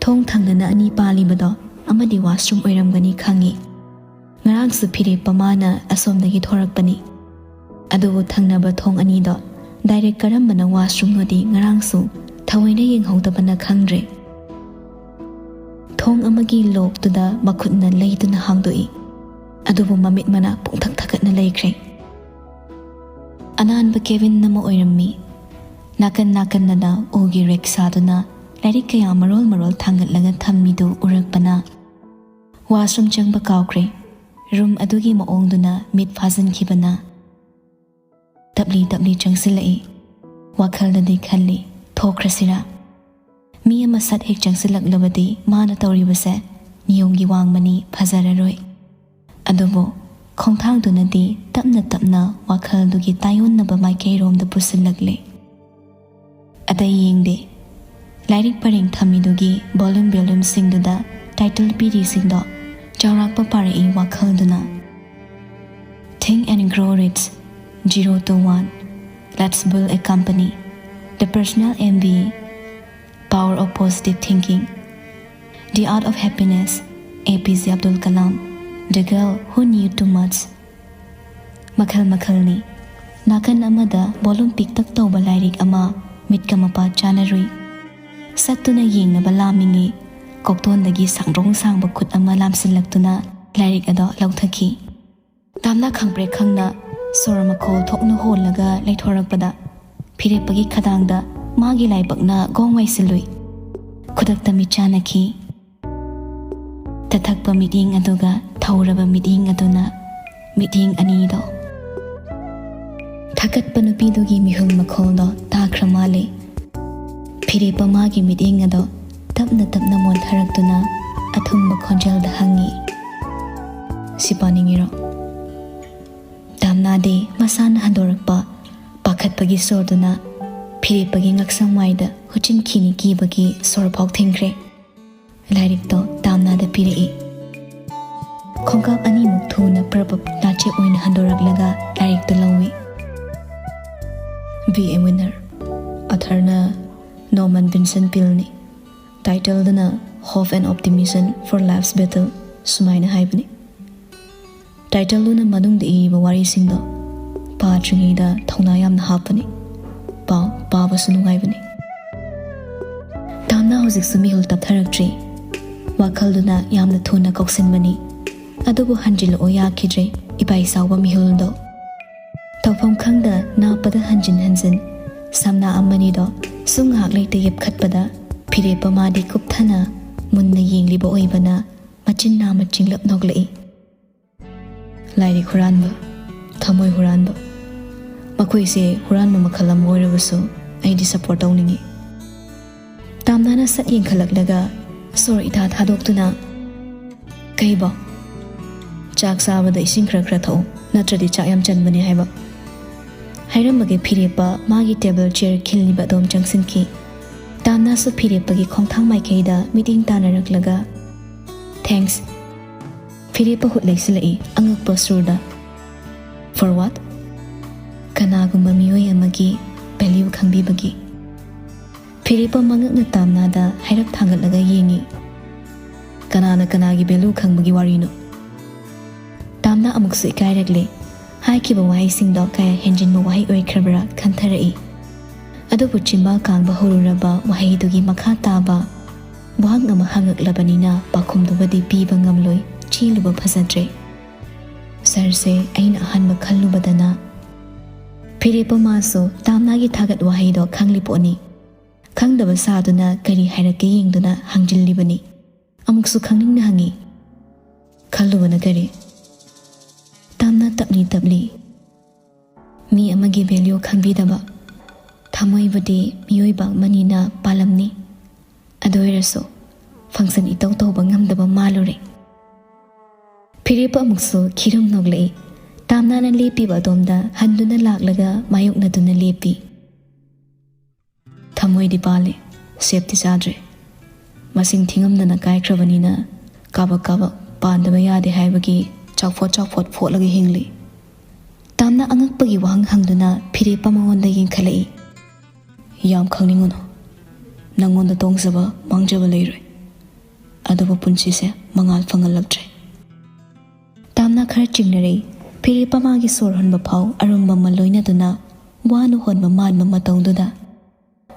ꯊꯣꯡ ꯊꯪꯅꯅ ꯑꯅꯤ ꯄꯥꯜꯂꯤꯕꯗꯣ ꯑꯃꯗꯤ ꯋꯥꯁꯔꯨꯝ ꯑꯣꯏꯔꯝꯒꯅꯤ ꯈꯪꯉꯤ꯫ ꯉꯔꯥꯡꯁꯨ ꯐꯤꯔꯦꯞꯄ ꯃꯥꯅ ꯑꯁꯣꯝꯗꯒꯤ ꯊꯣꯔꯛꯄꯅꯤ꯫ ꯑꯗꯨꯕꯨ ꯊꯪꯅꯕ ꯊꯣꯡ ꯑꯅꯤꯗꯣ ꯗꯥꯏꯔꯦꯛ ꯀꯔꯝꯕꯅ ꯋꯥꯁꯔꯨꯝꯅꯣꯗꯤ ꯉꯔꯥꯡꯁꯨ ꯊꯑꯣꯏꯅ ꯌꯦꯡꯍꯧꯗꯕꯅ ꯈꯪꯗ꯭ꯔꯦ꯫ ꯊꯣꯡ ꯑꯃꯒꯤ ꯂꯣꯛꯇꯨꯗ ꯃꯈꯨꯠꯅ ꯂꯩꯗꯨꯅ ꯍꯥꯡꯗꯣꯛꯏ꯫ ꯑꯗꯨꯕꯨ ꯃꯃꯤꯠ ꯃꯅꯥ ꯄꯨꯡꯊꯛ ꯊꯛꯀꯠꯅ ꯂꯩꯈ꯭ꯔꯦ꯫ ꯑꯅꯥꯟꯕ ꯀꯦꯕꯤꯟ ꯑꯃ ꯑꯣꯏꯔꯝꯃꯤ꯫ ꯅꯥꯀꯟ ꯅꯥꯀꯟꯗꯅ ꯎꯒꯤ ꯔꯦꯛ ꯁꯥꯗꯨꯅ ꯂꯥꯏꯔꯤꯛ ꯀꯌꯥ ꯃꯔꯣꯜ ꯃꯔꯣꯜ ꯊꯥꯡꯒꯠꯂꯒ ꯊꯝꯃꯤꯗꯨ ꯎꯔꯛꯄꯅ ꯋꯥꯁꯔꯨꯝ ꯆꯪꯕ ꯀꯥꯎꯈ꯭ꯔꯦ꯫ ꯔꯨꯝ ꯑꯗꯨꯒꯤ ꯃꯑꯣꯡꯗꯨꯅ ꯃꯤꯠ ꯐꯥꯖꯤꯟꯈꯤꯕꯅ ꯇꯞꯂꯤ ꯇꯞꯂꯤ ꯆꯪꯁꯤꯜꯂꯛꯏ꯫ ꯋꯥꯈꯜꯗꯗꯤ ꯈꯜꯂꯤ, "ꯊꯣꯛꯈ꯭ꯔꯁꯤꯔꯥ? ꯃꯤ ꯑꯃ ꯁꯠ ꯍꯦꯛ ꯆꯪꯁꯤꯜꯂꯛꯂꯕꯗꯤ ꯃꯥꯅ ꯇꯧꯔꯤꯕꯁꯦ ꯅꯤꯌꯣꯝꯒꯤ ꯋꯥꯡꯃꯅꯤ, ꯐꯖꯔꯔꯣꯏ"꯫ ꯑꯗꯨꯕꯨ ꯈꯣꯡꯊꯥꯡꯗꯨꯅꯗꯤ ꯇꯞꯅ ꯇꯞꯅ ꯋꯥꯈꯜꯗꯨꯒꯤ ꯇꯥꯏꯌꯣꯟꯅꯕ ꯃꯥꯏꯀꯩꯔꯣꯝꯗ ꯄꯨꯁꯤꯜꯂꯛꯂꯦ꯫ ꯑꯇꯩ ꯌꯦꯡꯗꯦ꯫ ꯂꯥꯏꯔꯤꯛ ꯄꯔꯦꯡ ꯊꯝꯃꯤꯗꯨꯒꯤ volume volumeꯁꯤꯡꯗꯨꯗ title ꯄꯤꯔꯤꯁꯤꯡꯗꯣ ꯆꯥꯎꯔꯥꯛꯄ ꯄꯥꯔꯛꯏ ꯋꯥꯈꯜꯗꯨꯅ꯫ Think and Grow Rich, Zero to One, Let's Build a Company, The Personal M B A, Power of Positive Thinking, The Art of Happiness, A P J Abdul Kalam, The Girl Who Knew Too Much, ꯃꯈꯜ ꯃꯈꯜꯅꯤ꯫ ꯅꯥꯀꯟ ꯑꯃꯗ volume ꯄꯤꯛꯇꯛ ꯇꯧꯕ ꯂꯥꯏꯔꯤꯛ ꯑꯃ ꯃꯤꯠꯀ ꯃꯄꯥ ꯆꯥꯅꯔꯨꯏ꯫ ꯁꯠꯇꯨꯅ ꯌꯦꯡꯅꯕ ꯂꯥꯝꯃꯤꯉꯩ ꯀꯣꯛꯇꯣꯟꯗꯒꯤ ꯁꯥꯡꯗ꯭ꯔꯣꯡ ꯁꯥꯡꯕ ꯈꯨꯠ ꯑꯃ ꯂꯥꯝꯁꯤꯜꯂꯛꯇꯨꯅ ꯂꯥꯏꯔꯤꯛ ꯑꯗꯣ ꯂꯧꯊꯈꯤ꯫ ꯇꯥꯝꯅꯥ ꯈꯪꯄ꯭ꯔꯦꯛ ꯈꯪꯅ ꯁꯣꯔ ꯃꯈꯣꯜ ꯊꯣꯛꯅ ꯍꯣꯜꯂꯒ ꯂꯩꯊꯣꯔꯛꯄꯗ ꯐꯤꯔꯦꯞꯄꯒꯤ ꯈꯗꯥꯡꯗ ꯃꯥꯒꯤ ꯂꯥꯏꯕꯛꯅ ꯒꯣꯡ ꯋꯥꯏꯁꯤꯜꯂꯨꯏ꯫ ꯈꯨꯗꯛꯇ ꯃꯤꯠ ꯆꯥꯟꯅꯈꯤ꯫ ꯇꯊꯛꯄ ꯃꯤꯠꯌꯦꯡ ꯑꯗꯨꯒ ꯊꯧꯔꯕ ꯃꯤꯠꯌꯦꯡ ꯑꯗꯨꯅ ꯃꯤꯠꯌꯦꯡ ꯑꯅꯤꯗꯣ꯫ ꯊꯥꯀꯠꯄ ꯅꯨꯄꯤꯗꯨꯒꯤ ꯃꯤꯍꯨꯜ ꯃꯈꯣꯜꯗꯣ ꯇꯥꯈ꯭ꯔ ꯃꯥꯜꯂꯦ꯫ ꯐꯤꯔꯦꯞꯄ ꯃꯥꯒꯤ ꯃꯤꯠꯌꯦꯡ ꯑꯗꯣ ꯇꯞꯅ ꯇꯞꯅ ꯃꯣꯟꯊꯔꯛꯇꯨꯅ ꯑꯊꯨꯝꯕ ꯈꯣꯟꯖꯦꯜꯗ ꯍꯪꯉꯤ, "ꯁꯤ ꯄꯥꯅꯤꯡꯉꯤꯔꯣ?" ꯇꯥꯝꯅꯥꯗꯤ ꯃꯁꯥꯅ ꯍꯟꯗꯣꯔꯛꯄ ꯄꯥꯈꯠꯄꯒꯤ ꯁꯣꯔꯗꯨꯅ ꯐꯤꯔꯦꯞꯄꯒꯤ ꯉꯛꯁꯝ ꯃꯥꯏꯗ ꯍꯨꯆꯤꯟꯈꯤꯅꯤ ꯀꯤꯕꯒꯤ ꯁꯣꯔ ꯐꯥꯎ ꯊꯤꯡꯈ꯭ꯔꯦ꯫ ꯂꯥꯏꯔꯤꯛꯇꯣ ꯇꯥꯝꯅꯥꯗ ꯄꯤꯔꯛꯏ꯫ ꯈꯣꯡꯀꯥꯞ ꯑꯅꯤꯃꯨꯛ ꯊꯨꯅ ꯄ꯭ꯔꯄꯞ ꯅꯥꯆꯦꯞ ꯑꯣꯏꯅ ꯍꯟꯗꯣꯔꯛꯂꯒ ꯂꯥꯏꯔꯤꯛꯇꯣ ꯂꯧꯏ꯫ Be a Winner, authorꯅ Norman Vincent Pealeꯅꯤ꯫ Titleꯗꯨꯅ Hope and Optimism for Life's Battle ꯁꯨꯃꯥꯏꯅ ꯍꯥꯏꯕꯅꯤ꯫ Titleꯗꯨꯅ ꯃꯅꯨꯡꯗ ꯏꯔꯤꯕ ꯋꯥꯔꯤꯁꯤꯡꯗꯣ ꯄꯥꯗ꯭ꯔꯤꯉꯩꯗ ꯊꯧꯅꯥ ꯌꯥꯝꯅ ꯍꯥꯞꯄꯅꯤ꯫ ꯄꯥꯎ ꯄꯥꯕꯁꯨ ꯅꯨꯡꯉꯥꯏꯕꯅꯤ꯫ ꯇꯥꯝꯅꯥ ꯍꯧꯖꯤꯛꯁꯨ ꯃꯤꯍꯨꯜ ꯇꯞꯊꯔꯛꯇ꯭ꯔꯤ꯫ ꯋꯥꯈꯜꯗꯨꯅ ꯌꯥꯝꯅ ꯊꯨꯅ ꯀꯧꯁꯤꯟꯕꯅꯤ꯫ ꯑꯗꯨꯕꯨ ꯍꯟꯖꯤꯜꯂꯛꯑꯣ ꯌꯥꯈꯤꯗ꯭ꯔꯦ ꯏꯄꯥ ꯏꯆꯥꯎꯕ ꯃꯤꯍꯨꯜꯗꯣ꯫ ꯇꯧꯐꯝ ꯈꯪꯗ ꯅꯥꯞꯄꯗ ꯍꯟꯖꯤꯟ ꯍꯟꯖꯤꯟ ꯁꯝꯅꯥ ꯑꯃꯅꯤꯗꯣ ꯁꯨꯝ ꯉꯥꯏꯍꯥꯛ ꯂꯩꯇ ꯌꯦꯞꯈꯠꯄꯗ ꯐꯤꯔꯦꯞꯄ ꯃꯥꯗꯤ ꯀꯨꯞꯊꯅ ꯃꯨꯟꯅ ꯌꯦꯡꯂꯤꯕ ꯑꯣꯏꯕꯅ ꯃꯆꯤꯟ ꯅꯥꯝꯃ ꯆꯤꯡꯂꯞ ꯅꯣꯛꯂꯛꯏ꯫ ꯂꯥꯏꯔꯤꯛ ꯍꯨꯔꯥꯟꯕ, ꯊꯃꯣꯏ ꯍꯨꯔꯥꯟꯕ, ꯃꯈꯣꯏꯁꯦ ꯍꯨꯔꯥꯟꯕ ꯃꯈꯜ ꯑꯃ ꯑꯣꯏꯔꯕꯁꯨ ꯑꯩꯗꯤ support ꯇꯧꯅꯤꯡꯏ꯫ ꯇꯥꯝꯅꯥꯅ ꯁꯠ ꯌꯦꯡꯈꯠꯂꯛꯂꯒ ꯁꯣꯔ ꯏꯊꯥ ꯊꯥꯗꯣꯛꯇꯨꯅ, "ꯀꯩꯕꯣ?" "ꯆꯥꯛ ꯆꯥꯕꯗ ꯏꯁꯤꯡ ꯈꯔ ꯈꯔ ꯊꯛꯎ, ꯅꯠꯇ꯭ꯔꯗꯤ ꯆꯥꯛ ꯌꯥꯝ ꯆꯟꯕꯅꯦ" ꯍꯥꯏꯕ꯫ ꯍꯥꯏꯔꯝꯕꯒꯤ ꯐꯤꯔꯦꯞꯄ ꯃꯥꯒꯤ ꯇꯦꯕꯜ ꯆꯤꯌꯔ ꯈꯤꯜꯂꯤꯕ ꯑꯗꯣꯝ ꯆꯪꯁꯤꯟꯈꯤ꯫ ꯇꯥꯝꯅꯥꯁꯨ ꯐꯤꯔꯦꯞꯄꯒꯤ ꯈꯣꯡꯊꯥꯡ ꯃꯥꯏꯀꯩꯗ ꯃꯤꯠꯌꯦꯡ ꯇꯥꯟꯅꯔꯛꯂꯒ "Thanks" ꯐꯤꯔꯦꯞꯄ ꯍꯨꯠ ꯂꯩꯁꯤꯜꯂꯛꯏ ꯑꯉꯛꯄ ꯁꯨꯔꯗ꯫ "For what?" "ꯀꯅꯥꯒꯨꯝꯕ ꯃꯤꯑꯣꯏ ꯑꯃꯒꯤ ꯚꯦꯂ꯭ꯌꯨ ꯈꯪꯕꯤꯕꯒꯤ꯫" ꯐꯤꯔꯦꯞꯄ ꯃꯉꯛꯅ ꯇꯥꯝꯅꯥꯗ ꯍꯥꯏꯔꯞ ꯊꯥꯡꯒꯠꯂꯒ ꯌꯦꯡꯉꯤ꯫ "ꯀꯅꯥꯅ ꯀꯅꯥꯒꯤ ꯚꯦꯂ꯭ꯌꯨ ꯈꯪꯕꯒꯤ ꯋꯥꯔꯤꯅꯣ?" ꯇꯥꯝꯅꯥ ꯑꯃꯨꯛꯁꯨ ꯏꯀꯥꯏꯔꯛꯂꯦ꯫ ꯍꯥꯏꯈꯤꯕ ꯋꯥꯍꯩꯁꯤꯡꯗꯣ ꯀꯌꯥ ꯍꯦꯟꯖꯤꯟꯕ ꯋꯥꯍꯩ ꯑꯣꯏꯈ꯭ꯔꯕ꯭ꯔꯥ ꯈꯟꯊꯔꯛꯏ꯫ ꯑꯗꯨꯕꯨ ꯆꯤꯟꯕꯥꯜ ꯀꯥꯡꯕ ꯍꯧꯔꯨꯔꯕ ꯋꯥꯍꯩꯗꯨꯒꯤ ꯃꯈꯥ ꯇꯥꯕ ꯋꯥꯍꯪ ꯑꯃ ꯍꯪꯉꯛꯂꯕꯅꯤꯅ ꯄꯥꯎꯈꯨꯝꯗꯨꯃꯗꯤ ꯄꯤꯕ ꯉꯝꯂꯣꯏ꯫ ꯆꯦꯜꯂꯨꯕ ꯐꯖꯗ꯭ꯔꯦ꯫ "ꯁꯥꯔꯁꯦ ꯑꯩꯅ ꯑꯍꯥꯟꯕ ꯈꯜꯂꯨꯕꯗꯅ ꯐꯤꯔꯦꯞꯄ ꯃꯥꯁꯨ ꯇꯥꯝꯅꯥꯒꯤ ꯊꯥꯒꯠ ꯋꯥꯍꯩꯗꯣ ꯈꯪꯂꯤ ꯄꯣꯠꯅꯤ꯫ ꯈꯪꯗꯕ ꯁꯥꯗꯨꯅ ꯀꯔꯤ ꯍꯥꯏꯔꯛꯀꯦ ꯌꯦꯡꯗꯨꯅ ꯍꯪꯖꯤꯜꯂꯤꯕꯅꯤ꯫" ꯑꯃꯨꯛꯁꯨ ꯈꯪꯅꯤꯡꯅ ꯍꯪꯉꯤ꯫ "ꯈꯜꯂꯨꯕꯅ ꯀꯔꯤ?" ꯇꯥꯝꯅꯥ ꯇꯞꯂꯤ ꯇꯞꯂꯤ꯫ "ꯃꯤ ꯑꯃꯒꯤ ꯚꯦꯂ꯭ꯌꯨ ꯈꯪꯕꯤꯗꯕ꯫ ꯊꯃꯣꯏꯕꯨꯗꯤ ꯃꯤꯑꯣꯏꯕ ꯑꯃꯅꯤꯅ ꯄꯥꯜꯂꯝꯅꯤ, ꯑꯗꯨ ꯑꯣꯏꯔꯁꯨ ꯐꯪꯁꯟ ꯏꯇꯧ ꯇꯧꯕ ꯉꯝꯗꯕ ꯃꯥꯜꯂꯨꯔꯦ꯫" ꯐꯤꯔꯦꯞꯄ ꯑꯃꯨꯛꯁꯨ ꯈꯤꯔꯨꯝ ꯅꯣꯛꯂꯛꯏ꯫ ꯇꯥꯝꯅꯥꯅ ꯂꯦꯞꯄꯤꯕ ꯑꯗꯣꯝꯗ ꯍꯟꯗꯨꯅ ꯂꯥꯛꯂꯒ ꯃꯥꯌꯣꯛꯅꯗꯨꯅ ꯂꯦꯞꯄꯤ꯫ "ꯊꯃꯣꯏꯗꯤ ꯄꯥꯜꯂꯤ, ꯁꯦꯞꯇꯤ ꯆꯥꯗ꯭ꯔꯦ꯫ ꯃꯁꯤꯡ ꯊꯤꯉꯝꯗꯅ ꯀꯥꯏꯈ꯭ꯔꯕꯅꯤꯅ ꯀꯥꯕꯛ ꯀꯥꯕꯛ ꯄꯥꯟꯗꯕ ꯌꯥꯗꯦ ꯍꯥꯏꯕꯒꯤ ꯆꯥꯎꯐꯣꯠ ꯆꯥꯎꯐꯣꯠ ꯐꯣꯠꯂꯒ ꯍꯤꯡꯂꯤ꯫" ꯇꯥꯝꯅꯥ ꯑꯉꯛꯄꯒꯤ ꯋꯥꯍꯪ ꯍꯪꯗꯨꯅ ꯐꯤꯔꯦꯞꯄ ꯃꯉꯣꯟꯗ ꯌꯦꯡꯈꯠꯂꯛꯏ꯫ "ꯌꯥꯝ ꯈꯪꯅꯤꯡꯉꯨꯅꯨ꯫ ꯅꯪꯉꯣꯟꯗ ꯇꯣꯡꯖꯕ ꯃꯥꯡꯖꯕ ꯂꯩꯔꯣꯏ꯫ ꯑꯗꯨꯕꯨ ꯄꯨꯟꯁꯤꯁꯦ ꯃꯉꯥꯜ ꯐꯪꯍꯜꯂꯛꯇ꯭ꯔꯦ꯫" ꯇꯥꯝꯅꯥ ꯈꯔ ꯆꯤꯡꯅꯔꯛꯏ꯫ ꯐꯤꯔꯦꯞꯄ ꯃꯥꯒꯤ ꯁꯣꯔ ꯍꯣꯟꯕ ꯐꯥꯎ ꯑꯔꯨꯝꯕ ꯑꯃ ꯂꯣꯏꯅꯗꯨꯅ ꯋꯥꯅ ꯍꯣꯟꯕ ꯃꯥꯟꯕ ꯃꯇꯧꯗꯨꯗ꯫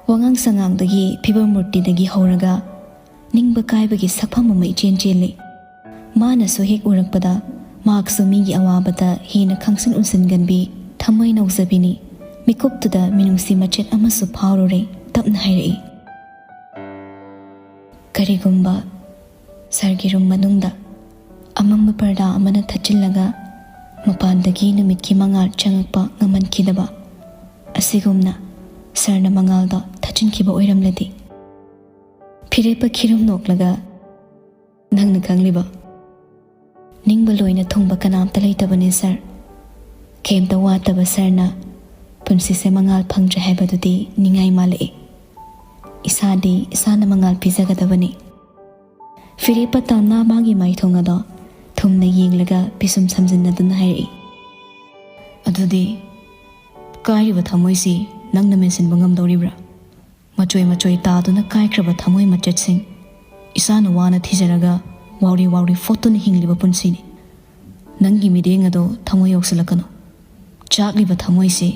ꯋꯥꯉꯥꯡ ꯁꯉꯥꯡꯗꯒꯤ ꯐꯤꯕꯝ ꯃꯨꯔꯇꯤꯗꯒꯤ ꯍꯧꯔꯒ ꯅꯤꯡꯕ ꯀꯥꯏꯕꯒꯤ ꯁꯛꯐꯝ ꯑꯃ ꯏꯆꯦꯟ ꯆꯦꯜꯂꯤ꯫ ꯃꯥꯅꯁꯨ ꯍꯦꯛ ꯎꯔꯛꯄꯗ ꯃꯍꯥꯛꯁꯨ ꯃꯤꯒꯤ ꯑꯋꯥꯕꯗ ꯍꯦꯟꯅ ꯈꯪꯁꯤꯟ ꯎꯁꯤꯟꯒꯟꯕꯤ ꯊꯃꯣꯏ ꯅꯧꯖꯕꯤꯅꯤ꯫ ꯃꯤꯀꯨꯞꯇꯨꯗ ꯃꯤꯅꯨꯡꯁꯤ ꯃꯆꯦꯠ ꯑꯃꯁꯨ ꯐꯥꯎꯔꯨꯔꯦ꯫ ꯇꯞꯅ ꯍꯥꯏꯔꯛꯏ꯫ "ꯀꯔꯤꯒꯨꯝꯕ ꯁꯥꯔꯒꯤ ꯔꯨꯝ ꯃꯅꯨꯡꯗ ꯑꯃꯝꯕ ꯄꯔꯗꯥ ꯑꯃꯅ ꯊꯠꯆꯤꯜꯂꯒ ꯃꯄꯥꯟꯗꯒꯤ ꯅꯨꯃꯤꯠꯀꯤ ꯃꯉꯥꯜ ꯆꯪꯉꯛꯄ ꯉꯝꯍꯟꯈꯤꯗꯕ ꯑꯁꯤꯒꯨꯝꯅ ꯁꯥꯔꯅ ꯃꯉꯥꯜꯗꯣ ꯊꯠꯆꯤꯟꯈꯤꯕ ꯑꯣꯏꯔꯝꯂꯗꯤ?" ꯐꯤꯔꯦꯞꯄ ꯈꯤꯔꯨꯝ ꯅꯣꯛꯂꯒ, "ꯅꯪꯅ ꯈꯪꯂꯤꯕ?" ꯅꯤꯡꯕ ꯂꯣꯏꯅ ꯊꯨꯡꯕ ꯀꯅꯥꯝꯇ ꯂꯩꯇꯕꯅꯤ ꯁꯥꯔ꯫ ꯀꯩꯝꯇ ꯋꯥꯠꯇꯕ ꯁꯥꯔꯅ ꯄꯨꯟꯁꯤꯁꯦ ꯃꯉꯥꯜ ꯐꯪꯗ꯭ꯔꯦ ꯍꯥꯏꯕꯗꯨꯗꯤ ꯅꯤꯡꯉꯥꯏ ꯃꯥꯜꯂꯛꯏ꯫ ꯏꯁꯥꯗꯤ ꯏꯁꯥꯅ ꯃꯉꯥꯜ ꯄꯤꯖꯒꯗꯕꯅꯤ꯫ ꯐꯤꯔꯦꯞꯄ ꯇꯥꯝꯅꯥ ꯃꯥꯒꯤ ꯃꯥꯏꯊꯣꯡ ꯑꯗꯣ ꯊꯨꯝꯅ ꯌꯦꯡꯂꯒ ꯄꯤꯁꯨꯝ ꯁꯝꯖꯤꯟꯅꯗꯨꯅ ꯍꯥꯏꯔꯛꯏ꯫ ꯑꯗꯨꯗꯤ ꯀꯥꯏꯔꯤꯕ ꯊꯃꯣꯏꯁꯤ ꯅꯪꯅ ꯃꯦꯟꯁꯤꯟꯕ ꯉꯝꯗꯧꯔꯤꯕ꯭ꯔꯥ? ꯃꯆꯣꯏ ꯃꯆꯣꯏ ꯇꯥꯗꯨꯅ ꯀꯥꯏꯈ꯭ꯔꯕ ꯊꯃꯣꯏ ꯃꯆꯦꯠꯁꯤꯡ, ꯏꯁꯥꯅ ꯋꯥꯅ ꯊꯤꯖꯔꯒ ꯋꯥꯎꯔꯤ ꯋꯥꯎꯔꯤ ꯐꯣꯠꯇꯨꯅ ꯍꯤꯡꯂꯤꯕ ꯄꯨꯟꯁꯤꯅꯤ꯫ ꯅꯪꯒꯤ ꯃꯤꯠꯌꯦꯡ ꯑꯗꯣ ꯊꯃꯣꯏ ꯌꯧꯁꯤꯜꯂꯛꯀꯅꯨ꯫ ꯆꯥꯛꯂꯤꯕ ꯊꯃꯣꯏꯁꯤ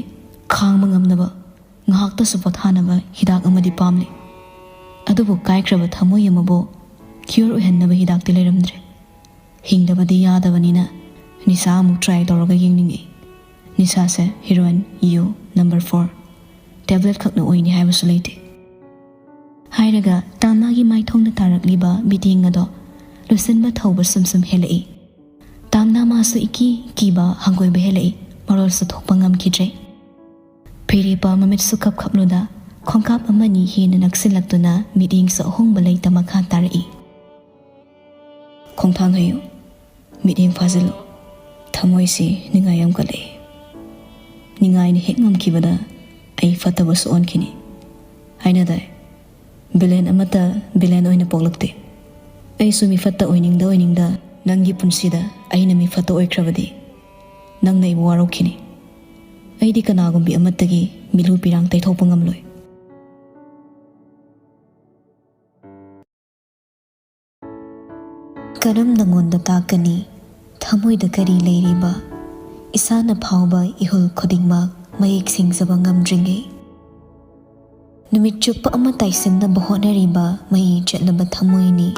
ꯈꯥꯡꯕ ꯉꯝꯅꯕ ꯉꯥꯏꯍꯥꯛꯇꯁꯨ ꯄꯣꯊꯥꯅꯕ ꯍꯤꯗꯥꯛ ꯑꯃꯗꯤ ꯄꯥꯝꯂꯤ꯫ ꯑꯗꯨꯕꯨ ꯀꯥꯏꯈ꯭ꯔꯕ ꯊꯃꯣꯏ ꯑꯃꯕꯨ ꯀ꯭ꯌꯣꯔ ꯑꯣꯏꯍꯟꯅꯕ ꯍꯤꯗꯥꯛꯇꯤ ꯂꯩꯔꯝꯗ꯭ꯔꯦ꯫ ꯍꯤꯡꯗꯕꯗꯤ ꯌꯥꯗꯕꯅꯤꯅ ꯅꯤꯁꯥ ꯑꯃꯨꯛ ꯇ꯭ꯔꯥꯏ ꯇꯧꯔꯒ ꯌꯦꯡꯅꯤꯡꯏ꯫ ꯅꯤꯁꯥꯁꯦ ꯍꯤꯔꯣꯏꯟ, ꯌꯨ, ꯅꯝꯕꯔ ꯐꯣꯔ꯫ ꯇꯦꯕ꯭ꯂꯦꯠ ꯈꯛꯅ ꯑꯣꯏꯅꯤ ꯍꯥꯏꯕꯁꯨ ꯂꯩꯇꯦ꯫ ꯍꯥꯏꯔꯒ ꯇꯥꯝꯅꯥꯒꯤ ꯃꯥꯏꯊꯣꯡꯗ ꯇꯥꯔꯛꯂꯤꯕ ꯃꯤꯠꯌꯦꯡ ꯑꯗꯣ ꯂꯨꯁꯤꯟꯕ ꯊꯧꯕ ꯁꯨꯝ ꯁꯨꯝ ꯍꯦꯜꯂꯛꯏ꯫ ꯇꯥꯝꯅꯥ ꯃꯥꯁꯨ ꯏꯀꯤ ꯀꯤꯕ ꯍꯪꯒꯣꯏꯕ ꯍꯦꯜꯂꯛꯏ꯫ ꯃꯔꯣꯜꯁꯨ ꯊꯣꯛꯄ ꯉꯝꯈꯤꯗ꯭ꯔꯦ꯫ ꯐꯤꯔꯦꯞꯄ ꯃꯃꯤꯠꯁꯨ ꯈꯞ ꯈꯞꯂꯨꯗ ꯈꯣꯡꯀꯥꯞ ꯑꯃꯅꯤ ꯍꯦꯟꯅ ꯅꯛꯁꯤꯜꯂꯛꯇꯨꯅ ꯃꯤꯠꯌꯦꯡꯁꯨ ꯑꯍꯣꯡꯕ ꯂꯩꯇ ꯃꯈꯥ ꯇꯥꯔꯛꯏ꯫ ꯈꯣꯡꯊꯥꯡ ꯍꯩꯌꯨ, ꯃꯤꯠꯌꯦꯡ ꯐꯥꯖꯤꯜꯂꯨ꯫ ꯊꯃꯣꯏꯁꯤ ꯅꯤꯡꯉꯥꯏ ꯌꯥꯝ ꯀꯜꯂꯛꯏ꯫ ꯅꯤꯡꯉꯥꯏꯅ ꯍꯦꯛ ꯉꯝꯈꯤꯕꯗ ꯑꯩ ꯐꯠꯇꯕꯁꯨ ꯑꯣꯟꯈꯤꯅꯤ꯫ ꯍꯥꯏꯅꯗꯥꯏ, ꯚꯤꯂꯦꯟ ꯑꯃꯠꯇ ꯚꯤꯂꯦꯟ ꯑꯣꯏꯅ ꯄꯣꯛꯂꯛꯇꯦ꯫ ꯑꯩꯁꯨ ꯃꯤꯐꯠꯇ ꯑꯣꯏꯅꯤꯡꯗ ꯑꯣꯏꯅꯤꯡꯗ ꯅꯪꯒꯤ ꯄꯨꯟꯁꯤꯗ ꯑꯩꯅ ꯃꯤꯐꯠꯇ ꯑꯣꯏꯈ꯭ꯔꯕꯗꯤ ꯅꯪꯅ ꯑꯩꯕꯨ ꯋꯥꯔꯧꯈꯤꯅꯤ꯫ ꯑꯩꯗꯤ ꯀꯅꯥꯒꯨꯝꯕꯤ ꯑꯃꯠꯇꯒꯤ ꯃꯤꯂꯨ ꯄꯤꯔꯥꯡ ꯇꯩꯊꯣꯛꯄ ꯉꯝꯂꯣꯏ꯫ ꯀꯔꯝ ꯅꯉꯣꯟꯗ ꯇꯥꯛꯀꯅꯤ? ꯊꯃꯣꯏꯗ ꯀꯔꯤ ꯂꯩꯔꯤꯕ? ꯏꯁꯥꯅ ꯐꯥꯎꯕ ꯏꯍꯨꯜ ꯈꯨꯗꯤꯡꯃꯛ ꯃꯌꯦꯛ ꯁꯦꯡꯖꯕ ꯉꯝꯗ꯭ꯔꯤꯉꯩ, ꯅꯨꯃꯤꯠ ꯆꯨꯞꯄ ꯑꯃ ꯇꯥꯏꯁꯤꯟꯅꯕ ꯍꯣꯠꯅꯔꯤꯕ ꯃꯌꯤ ꯆꯠꯂꯕ ꯊꯃꯣꯏꯅꯤ꯫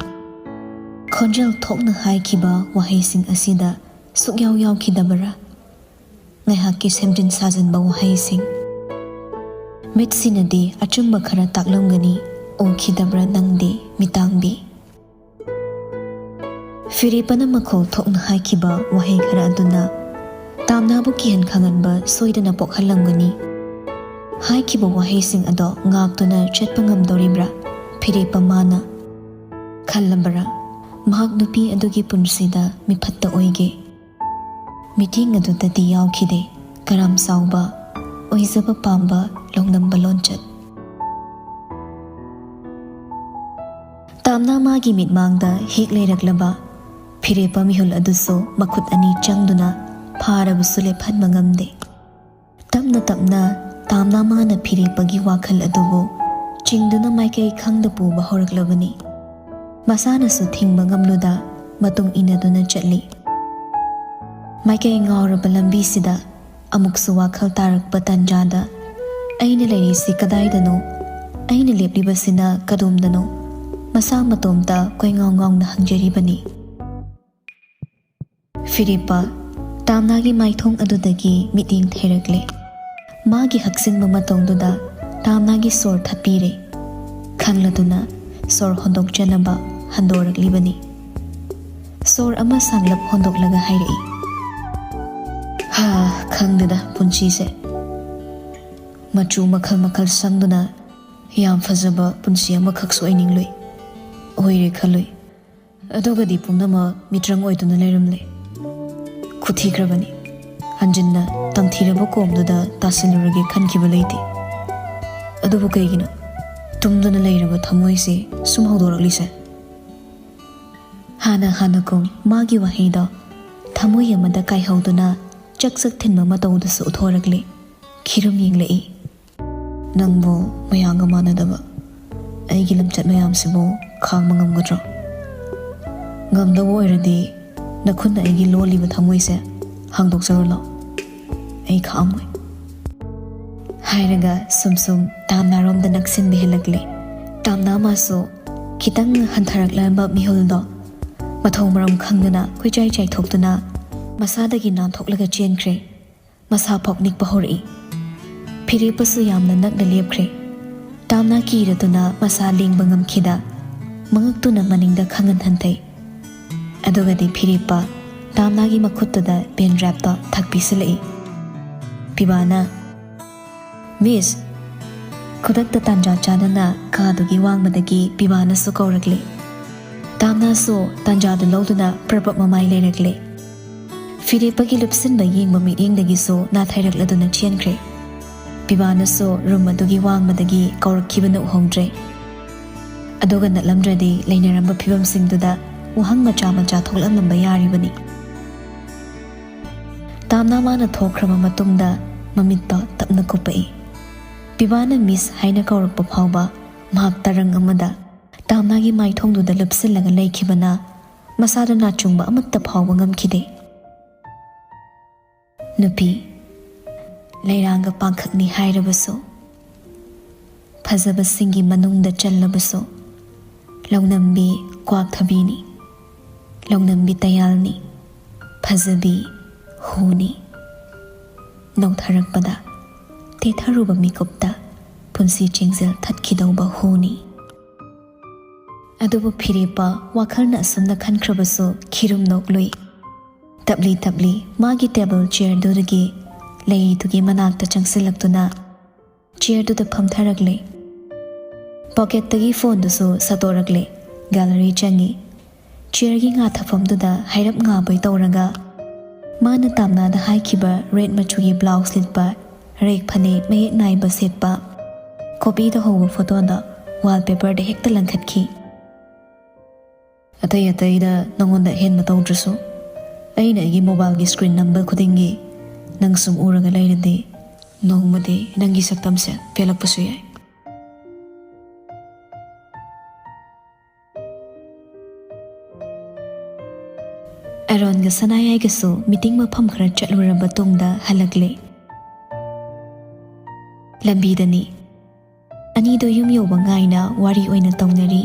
ꯈꯣꯟꯖꯦꯜ ꯊꯣꯛꯅ ꯍꯥꯏꯈꯤꯕ ꯋꯥꯍꯩꯁꯤꯡ ꯑꯁꯤꯗ ꯁꯨꯛꯌꯥꯎ ꯌꯥꯎꯈꯤꯗꯕꯔꯥ? ꯉꯥꯏꯍꯥꯛꯀꯤ ꯁꯦꯝꯖꯤꯟ ꯁꯥꯖꯤꯟꯕ ꯋꯥꯍꯩꯁꯤꯡ꯫ ꯃꯤꯠꯁꯤꯅꯗꯤ ꯑꯆꯨꯝꯕ ꯈꯔ ꯇꯥꯛꯂꯝꯒꯅꯤ, ꯎꯈꯤꯗꯕ꯭ꯔꯥ ꯅꯪꯗꯤ, ꯃꯤꯇꯥꯡꯕꯤ? ꯐꯤꯔꯦꯞꯄꯅ ꯃꯈꯣꯜ ꯊꯣꯛꯅ ꯍꯥꯏꯈꯤꯕ ꯋꯥꯍꯩ ꯈꯔ ꯑꯗꯨꯅ ꯇꯥꯝꯅꯥꯕꯨ ꯀꯤꯍꯟ ꯈꯪꯍꯟꯕ ꯁꯣꯏꯗꯅ ꯄꯣꯛꯍꯜꯂꯝꯒꯅꯤ꯫ ꯍꯥꯏꯈꯤꯕ ꯋꯥꯍꯩꯁꯤꯡ ꯑꯗꯣ ꯉꯥꯛꯇꯨꯅ ꯆꯠꯄ ꯉꯝꯗꯧꯔꯤꯕ꯭ꯔꯥ ꯐꯤꯔꯦꯞꯄ ꯃꯥꯅ? ꯈꯜꯂꯕꯔꯥ? ꯃꯍꯥꯛ ꯅꯨꯄꯤ ꯑꯗꯨꯒꯤ ꯄꯨꯟꯁꯤꯗ ꯃꯤꯐꯠꯇ ꯑꯣꯏꯒꯦ꯫ ꯃꯤꯇꯤꯡ ꯑꯗꯨꯗꯗꯤ ꯌꯥꯎꯈꯤꯗꯦ꯫ ꯀꯔꯥꯝ ꯆꯥꯎꯕ, ꯑꯣꯏꯖꯕ ꯄꯥꯝꯕ, ꯂꯧꯅꯝꯕ ꯂꯣꯟꯆꯠ꯫ ꯇꯥꯝꯅ ꯃꯥꯒꯤ ꯃꯤꯠꯃꯥꯡꯗ ꯍꯦꯛ ꯂꯩꯔꯛꯂꯕ ꯐꯤꯔꯦꯞꯄ ꯃꯤꯍꯨꯜ ꯑꯗꯨꯁꯨ ꯃꯈꯨꯠ ꯑꯅꯤ ꯆꯪꯗꯨꯅ ꯐꯥꯔꯕꯁꯨ ꯂꯦꯞꯍꯟꯕ ꯉꯝꯗꯦ꯫ ꯇꯞꯅ ꯇꯞꯅ ꯇꯥꯝꯅ ꯃꯥꯅ ꯐꯤꯔꯦꯞꯄꯒꯤ ꯋꯥꯈꯜ ꯑꯗꯨꯕꯨ ꯆꯤꯡꯗꯨꯅ ꯃꯥꯏꯀꯩ ꯈꯪꯗ ꯄꯨꯕ ꯍꯧꯔꯛꯂꯕꯅꯤ꯫ ꯃꯁꯥꯅꯁꯨ ꯊꯤꯡꯕ ꯉꯝꯂꯨꯗ ꯃꯇꯨꯡ ꯏꯟꯅꯗꯨꯅ ꯆꯠꯂꯤ꯫ ꯃꯥꯏꯀꯩ ꯉꯥꯎꯔꯕ ꯂꯝꯕꯤꯁꯤꯗ ꯑꯃꯨꯛꯁꯨ ꯋꯥꯈꯜ ꯇꯥꯔꯛꯄ ꯇꯥꯟꯖꯥꯗ, "ꯑꯩꯅ ꯂꯩꯔꯤꯁꯤ ꯀꯗꯥꯏꯗꯅꯣ? ꯑꯩꯅ ꯂꯦꯞꯂꯤꯕꯁꯤꯅ ꯀꯗꯣꯝꯗꯅꯣ?" ꯃꯁꯥ ꯃꯇꯣꯝꯇ ꯀꯣꯏꯉꯥꯎ ꯉꯥꯎꯅ ꯍꯪꯖꯔꯤꯕꯅꯤ꯫ ꯐꯤꯔꯦꯞꯄ ꯇꯥꯝꯅꯥꯒꯤ ꯃꯥꯏꯊꯣꯡ ꯑꯗꯨꯗꯒꯤ ꯃꯤꯠꯌꯦꯡ ꯊꯩꯔꯛꯂꯦ꯫ ꯃꯥꯒꯤ ꯍꯛꯆꯤꯟꯕ ꯃꯇꯧꯗꯨꯗ ꯇꯥꯝꯅꯥꯒꯤ ꯁꯣꯔ ꯊꯠꯄꯤꯔꯦ꯫ ꯈꯪꯂꯗꯨꯅ ꯁꯣꯔ ꯍꯣꯟꯗꯣꯛꯆꯅꯕ ꯍꯟꯗꯣꯔꯛꯂꯤꯕꯅꯤ꯫ ꯁꯣꯔ ꯑꯃ ꯁꯥꯡꯂꯞ ꯍꯣꯟꯗꯣꯛꯂꯒ ꯍꯥꯏꯔꯛꯏ, "ꯍꯥ, ꯈꯪꯗꯦꯗ ꯄꯨꯟꯁꯤꯁꯦ꯫ ꯃꯆꯨ ꯃꯈꯜ ꯃꯈꯜ ꯁꯪꯗꯨꯅ ꯌꯥꯝ ꯐꯖꯕ ꯄꯨꯟꯁꯤ ꯑꯃꯈꯛꯁꯨ ꯑꯣꯏꯅꯤꯡꯂꯨꯏ, ꯑꯣꯏꯔꯦ ꯈꯜꯂꯨꯏ꯫ ꯑꯗꯨꯒꯗꯤ ꯄꯨꯝꯅꯃꯛ ꯃꯤꯇ꯭ꯔꯪ ꯑꯣꯏꯗꯨꯅ ꯂꯩꯔꯝꯂꯦ꯫ ꯈꯨꯊꯤꯈ꯭ꯔꯕꯅꯤ꯫ ꯍꯟꯖꯤꯟꯅ ꯇꯝꯊꯤꯔꯕ ꯀꯣꯝꯗꯨꯗ ꯇꯥꯁꯤꯜꯂꯨꯔꯒꯦ ꯈꯟꯈꯤꯕ ꯂꯩꯇꯦ꯫ ꯑꯗꯨꯕꯨ ꯀꯩꯒꯤꯅꯣ ꯇꯨꯝꯗꯨꯅ ꯂꯩꯔꯕ ꯊꯃꯣꯏꯁꯦ ꯁꯨꯝ ꯍꯧꯗꯣꯔꯛꯂꯤꯁꯦ?" ꯍꯥꯟꯅ ꯍꯥꯟꯅꯒꯨꯝ ꯃꯥꯒꯤ ꯋꯥꯍꯩꯗꯣ ꯊꯃꯣꯏ ꯑꯃꯗ ꯀꯥꯏꯍꯧꯗꯨꯅ ꯆꯛ ꯆꯛ ꯊꯤꯟꯕ ꯃꯇꯧꯗꯨꯁꯨ ꯎꯠꯊꯣꯔꯛꯂꯦ꯫ ꯈꯤꯔꯨꯝ ꯌꯦꯡꯂꯛꯏ꯫ "ꯅꯪꯕꯨ ꯃꯌꯥꯝꯒ ꯃꯥꯟꯅꯗꯕ ꯑꯩꯒꯤ ꯂꯝꯆꯠ ꯃꯌꯥꯝꯁꯤꯕꯨ ꯈꯥꯡꯕ ꯉꯝꯒꯗ꯭ꯔꯣ? ꯉꯝꯗꯕ ꯑꯣꯏꯔꯗꯤ ꯅꯈꯨꯠꯅ ꯑꯩꯒꯤ ꯂꯣꯜꯂꯤꯕ ꯊꯃꯣꯏꯁꯦ ꯍꯥꯡꯗꯣꯛꯆꯔꯨ ꯂꯥꯎ꯫ ꯑꯩ ꯈꯥꯡꯉꯣꯏ꯫" ꯍꯥꯏꯔꯒ ꯁꯨꯝ ꯁꯨꯝ ꯇꯥꯝꯅꯥꯔꯣꯝꯗ ꯅꯛꯁꯤꯟꯕ ꯍꯦꯜꯂꯛꯂꯦ꯫ ꯇꯥꯝꯅꯥ ꯃꯥꯁꯨ ꯈꯤꯇꯪ ꯍꯟꯊꯔꯛꯂꯝꯕ ꯃꯤꯍꯨꯜꯗꯣ ꯃꯊꯣꯡ ꯃꯔꯝ ꯈꯪꯗꯅ ꯀꯣꯏꯆꯥꯏ ꯆꯥꯏꯊꯣꯛꯇꯨꯅ ꯃꯁꯥꯗꯒꯤ ꯅꯥꯟꯊꯣꯛꯂꯒ ꯆꯦꯟꯈ꯭ꯔꯦ꯫ ꯃꯁꯥ ꯐꯥꯎ ꯅꯤꯛꯄ ꯍꯧꯔꯛꯏ꯫ ꯐꯤꯔꯦꯞꯄꯁꯨ ꯌꯥꯝꯅ ꯅꯛꯅ ꯂꯦꯞꯈ꯭ꯔꯦ꯫ ꯇꯥꯝꯅꯥ ꯀꯤꯔꯗꯨꯅ ꯃꯁꯥ ꯂꯦꯡꯕ ꯉꯝꯈꯤꯗ ꯃꯉꯛꯇꯨꯅ ꯃꯅꯤꯡꯗ ꯈꯪꯍꯟ ꯍꯟꯊꯩ꯫ ꯑꯗꯨꯒꯗꯤ ꯐꯤꯔꯦꯞꯄ ꯇꯥꯝꯅꯥꯒꯤ ꯃꯈꯨꯠꯇꯨꯗ ꯄꯦꯟ ꯗ꯭ꯔꯥꯏꯚꯇꯣ ꯊꯛ ꯄꯤꯁꯤꯜꯂꯛꯏ꯫ ꯄꯤꯕꯥꯅ, "ꯃꯤꯁ!" ꯈꯨꯗꯛꯇ ꯇꯥꯟꯖꯥ ꯆꯥꯗꯅ ꯀꯥꯗꯨꯒꯤ ꯋꯥꯡꯃꯗꯒꯤ ꯄꯤꯕꯥꯅꯁꯨ ꯀꯧꯔꯛꯂꯤ꯫ ꯇꯥꯝꯅꯥꯁꯨ ꯇꯥꯟꯖꯥꯗꯨ ꯂꯧꯗꯨꯅ ꯄ꯭ꯔꯕꯛ ꯃꯃꯥꯏ ꯂꯩꯔꯛꯂꯦ꯫ ꯐꯤꯔꯦꯞꯄꯒꯤ ꯂꯨꯞꯁꯤꯟꯕ ꯌꯦꯡꯕ ꯃꯤꯠꯌꯦꯡꯗꯒꯤꯁꯨ ꯅꯥꯊꯩꯔꯛꯂꯗꯨꯅ ꯆꯦꯟꯈ꯭ꯔꯦ꯫ ꯄꯤꯕꯥꯅꯁꯨ ꯔꯨꯝ ꯑꯗꯨꯒꯤ ꯋꯥꯡꯃꯗꯒꯤ ꯀꯧꯔꯛꯈꯤꯕꯅ ꯎꯍꯧꯗ꯭ꯔꯦ꯫ ꯑꯗꯨꯒ ꯅꯠꯂꯝꯗ꯭ꯔꯗꯤ ꯂꯩꯅꯔꯝꯕ ꯐꯤꯕꯝꯁꯤꯡꯗꯨꯗ ꯋꯥꯍꯪ ꯃꯆꯥ ꯃꯆꯥ ꯊꯣꯛꯂꯛꯂꯝꯕ ꯌꯥꯔꯤꯕꯅꯤ꯫ ꯇꯥꯝꯅꯥ ꯃꯥꯅ ꯊꯣꯛꯈ꯭ꯔꯕ ꯃꯇꯨꯡꯗ ꯃꯃꯤꯠꯇꯣ ꯇꯞꯅ ꯀꯨꯞꯄꯛꯏ꯫ ꯄꯤꯕꯥꯅ ꯃꯤꯁ ꯍꯥꯏꯅ ꯀꯧꯔꯛꯄ ꯐꯥꯎꯕ ꯃꯍꯥꯛ ꯇꯔꯪ ꯑꯃꯗ ꯇꯥꯝꯅꯥꯒꯤ ꯃꯥꯏꯊꯣꯡꯗꯨꯗ ꯂꯨꯞꯁꯤꯜꯂꯒ ꯂꯩꯈꯤꯕꯅ ꯃꯁꯥꯗ ꯅꯥꯆꯨꯡꯕ ꯑꯃꯠꯇ ꯐꯥꯎꯕ ꯉꯝꯈꯤꯗꯦ꯫ ꯅꯨꯄꯤ, ꯂꯩꯔꯥꯡꯒ ꯄꯥꯡꯈꯛꯅꯤ ꯍꯥꯏꯔꯕꯁꯨ, ꯐꯖꯕꯁꯤꯡꯒꯤ ꯃꯅꯨꯡꯗ ꯆꯜꯂꯕꯁꯨ, ꯂꯧꯅꯝꯕꯤ ꯀ꯭ꯋꯥꯛꯊꯕꯤꯅꯤ, ꯂꯧꯅꯝꯕꯤ ꯇꯌꯥꯜꯅꯤ, ꯐꯖꯕꯤ ꯍꯨꯅꯤ꯫ ꯅꯧꯊꯔꯛꯄꯗ ꯇꯦꯊꯔꯨꯕ ꯃꯤꯀꯨꯞꯇ ꯄꯨꯟꯁꯤ ꯆꯦꯡꯖꯦꯜ ꯊꯠꯈꯤꯗꯧꯕ ꯍꯨꯅꯤ꯫ ꯑꯗꯨꯕꯨ ꯐꯤꯔꯦꯞꯄ ꯋꯥꯈꯜꯅ ꯑꯁꯨꯝꯅ ꯈꯟꯈ꯭ꯔꯕꯁꯨ ꯈꯤꯔꯨꯝ ꯅꯣꯛꯂꯨꯏ꯫ ꯇꯞꯂꯤ ꯇꯞꯂꯤ ꯃꯥꯒꯤ ꯇꯦꯕꯜ ꯆꯤꯌꯔꯗꯨꯗꯒꯤ ꯂꯩꯗꯨꯒꯤ ꯃꯅꯥꯛꯇ ꯆꯪꯁꯤꯜꯂꯛꯇꯨꯅ ꯆꯤꯌꯔꯗꯨꯗ ꯐꯝꯊꯔꯛꯂꯦ꯫ ꯄꯣꯀꯦꯠꯇꯒꯤ ꯐꯣꯟꯗꯨꯁꯨ ꯁꯠꯇꯣꯔꯛꯂꯦ꯫ ꯒꯦꯂꯔꯤ ꯆꯪꯉꯤ꯫ ꯆꯤꯌꯔꯒꯤ ꯉꯥꯊꯐꯝꯗꯨꯗ ꯍꯥꯏꯔꯞ ꯉꯥꯕꯣꯏ ꯇꯧꯔꯒ ꯃꯥꯅ ꯇꯥꯝꯅꯥꯗ ꯍꯥꯏꯈꯤꯕ ꯔꯦꯗ ꯃꯆꯨꯒꯤ ꯕ꯭ꯂꯥꯎꯁ ꯂꯤꯠꯄ, ꯔꯦꯛ ꯐꯅꯦꯛ ꯃꯌꯦꯛ ꯅꯥꯏꯕ ꯁꯦꯠꯄ, ꯀꯣꯄꯤ ꯇꯧꯍꯧꯕ ꯐꯣꯇꯣꯗꯣ ꯋꯥꯜꯄꯦꯄꯔꯗ ꯍꯦꯛꯇ ꯂꯪꯈꯠꯈꯤ꯫ ꯑꯇꯩ ꯑꯇꯩꯗ ꯅꯉꯣꯟꯗ ꯑꯍꯦꯟꯕ ꯇꯧꯗ꯭ꯔꯁꯨ, ꯑꯩꯅ ꯑꯩꯒꯤ ꯃꯣꯕꯥꯏꯜꯒꯤ ꯁ꯭ꯀ꯭ꯔꯤꯟ ꯅꯝꯕ ꯈꯨꯗꯤꯡꯒꯤ ꯅꯪ ꯁꯨꯝ ꯎꯔꯒ ꯂꯩꯔꯗꯤ, ꯅꯣꯡꯃꯗꯤ ꯅꯪꯒꯤ ꯁꯛꯇꯝꯁꯦ ꯄꯦꯜꯂꯛꯄꯁꯨ ꯌꯥꯏ꯫ ꯑꯦꯔꯣꯟꯒ ꯁꯅꯥꯌꯥꯏꯒꯁꯨ ꯃꯤꯇꯤꯡ ꯃꯐꯝ ꯈꯔ ꯆꯠꯂꯨꯔꯕ ꯇꯨꯡꯗ ꯍꯜꯂꯛꯂꯦ꯫ ꯂꯝꯕꯤꯗꯅꯤ꯫ ꯑꯅꯤꯗꯣ ꯌꯨꯝ ꯌꯧꯕ ꯉꯥꯏꯅ ꯋꯥꯔꯤ ꯑꯣꯏꯅ ꯇꯧꯅꯔꯤ꯫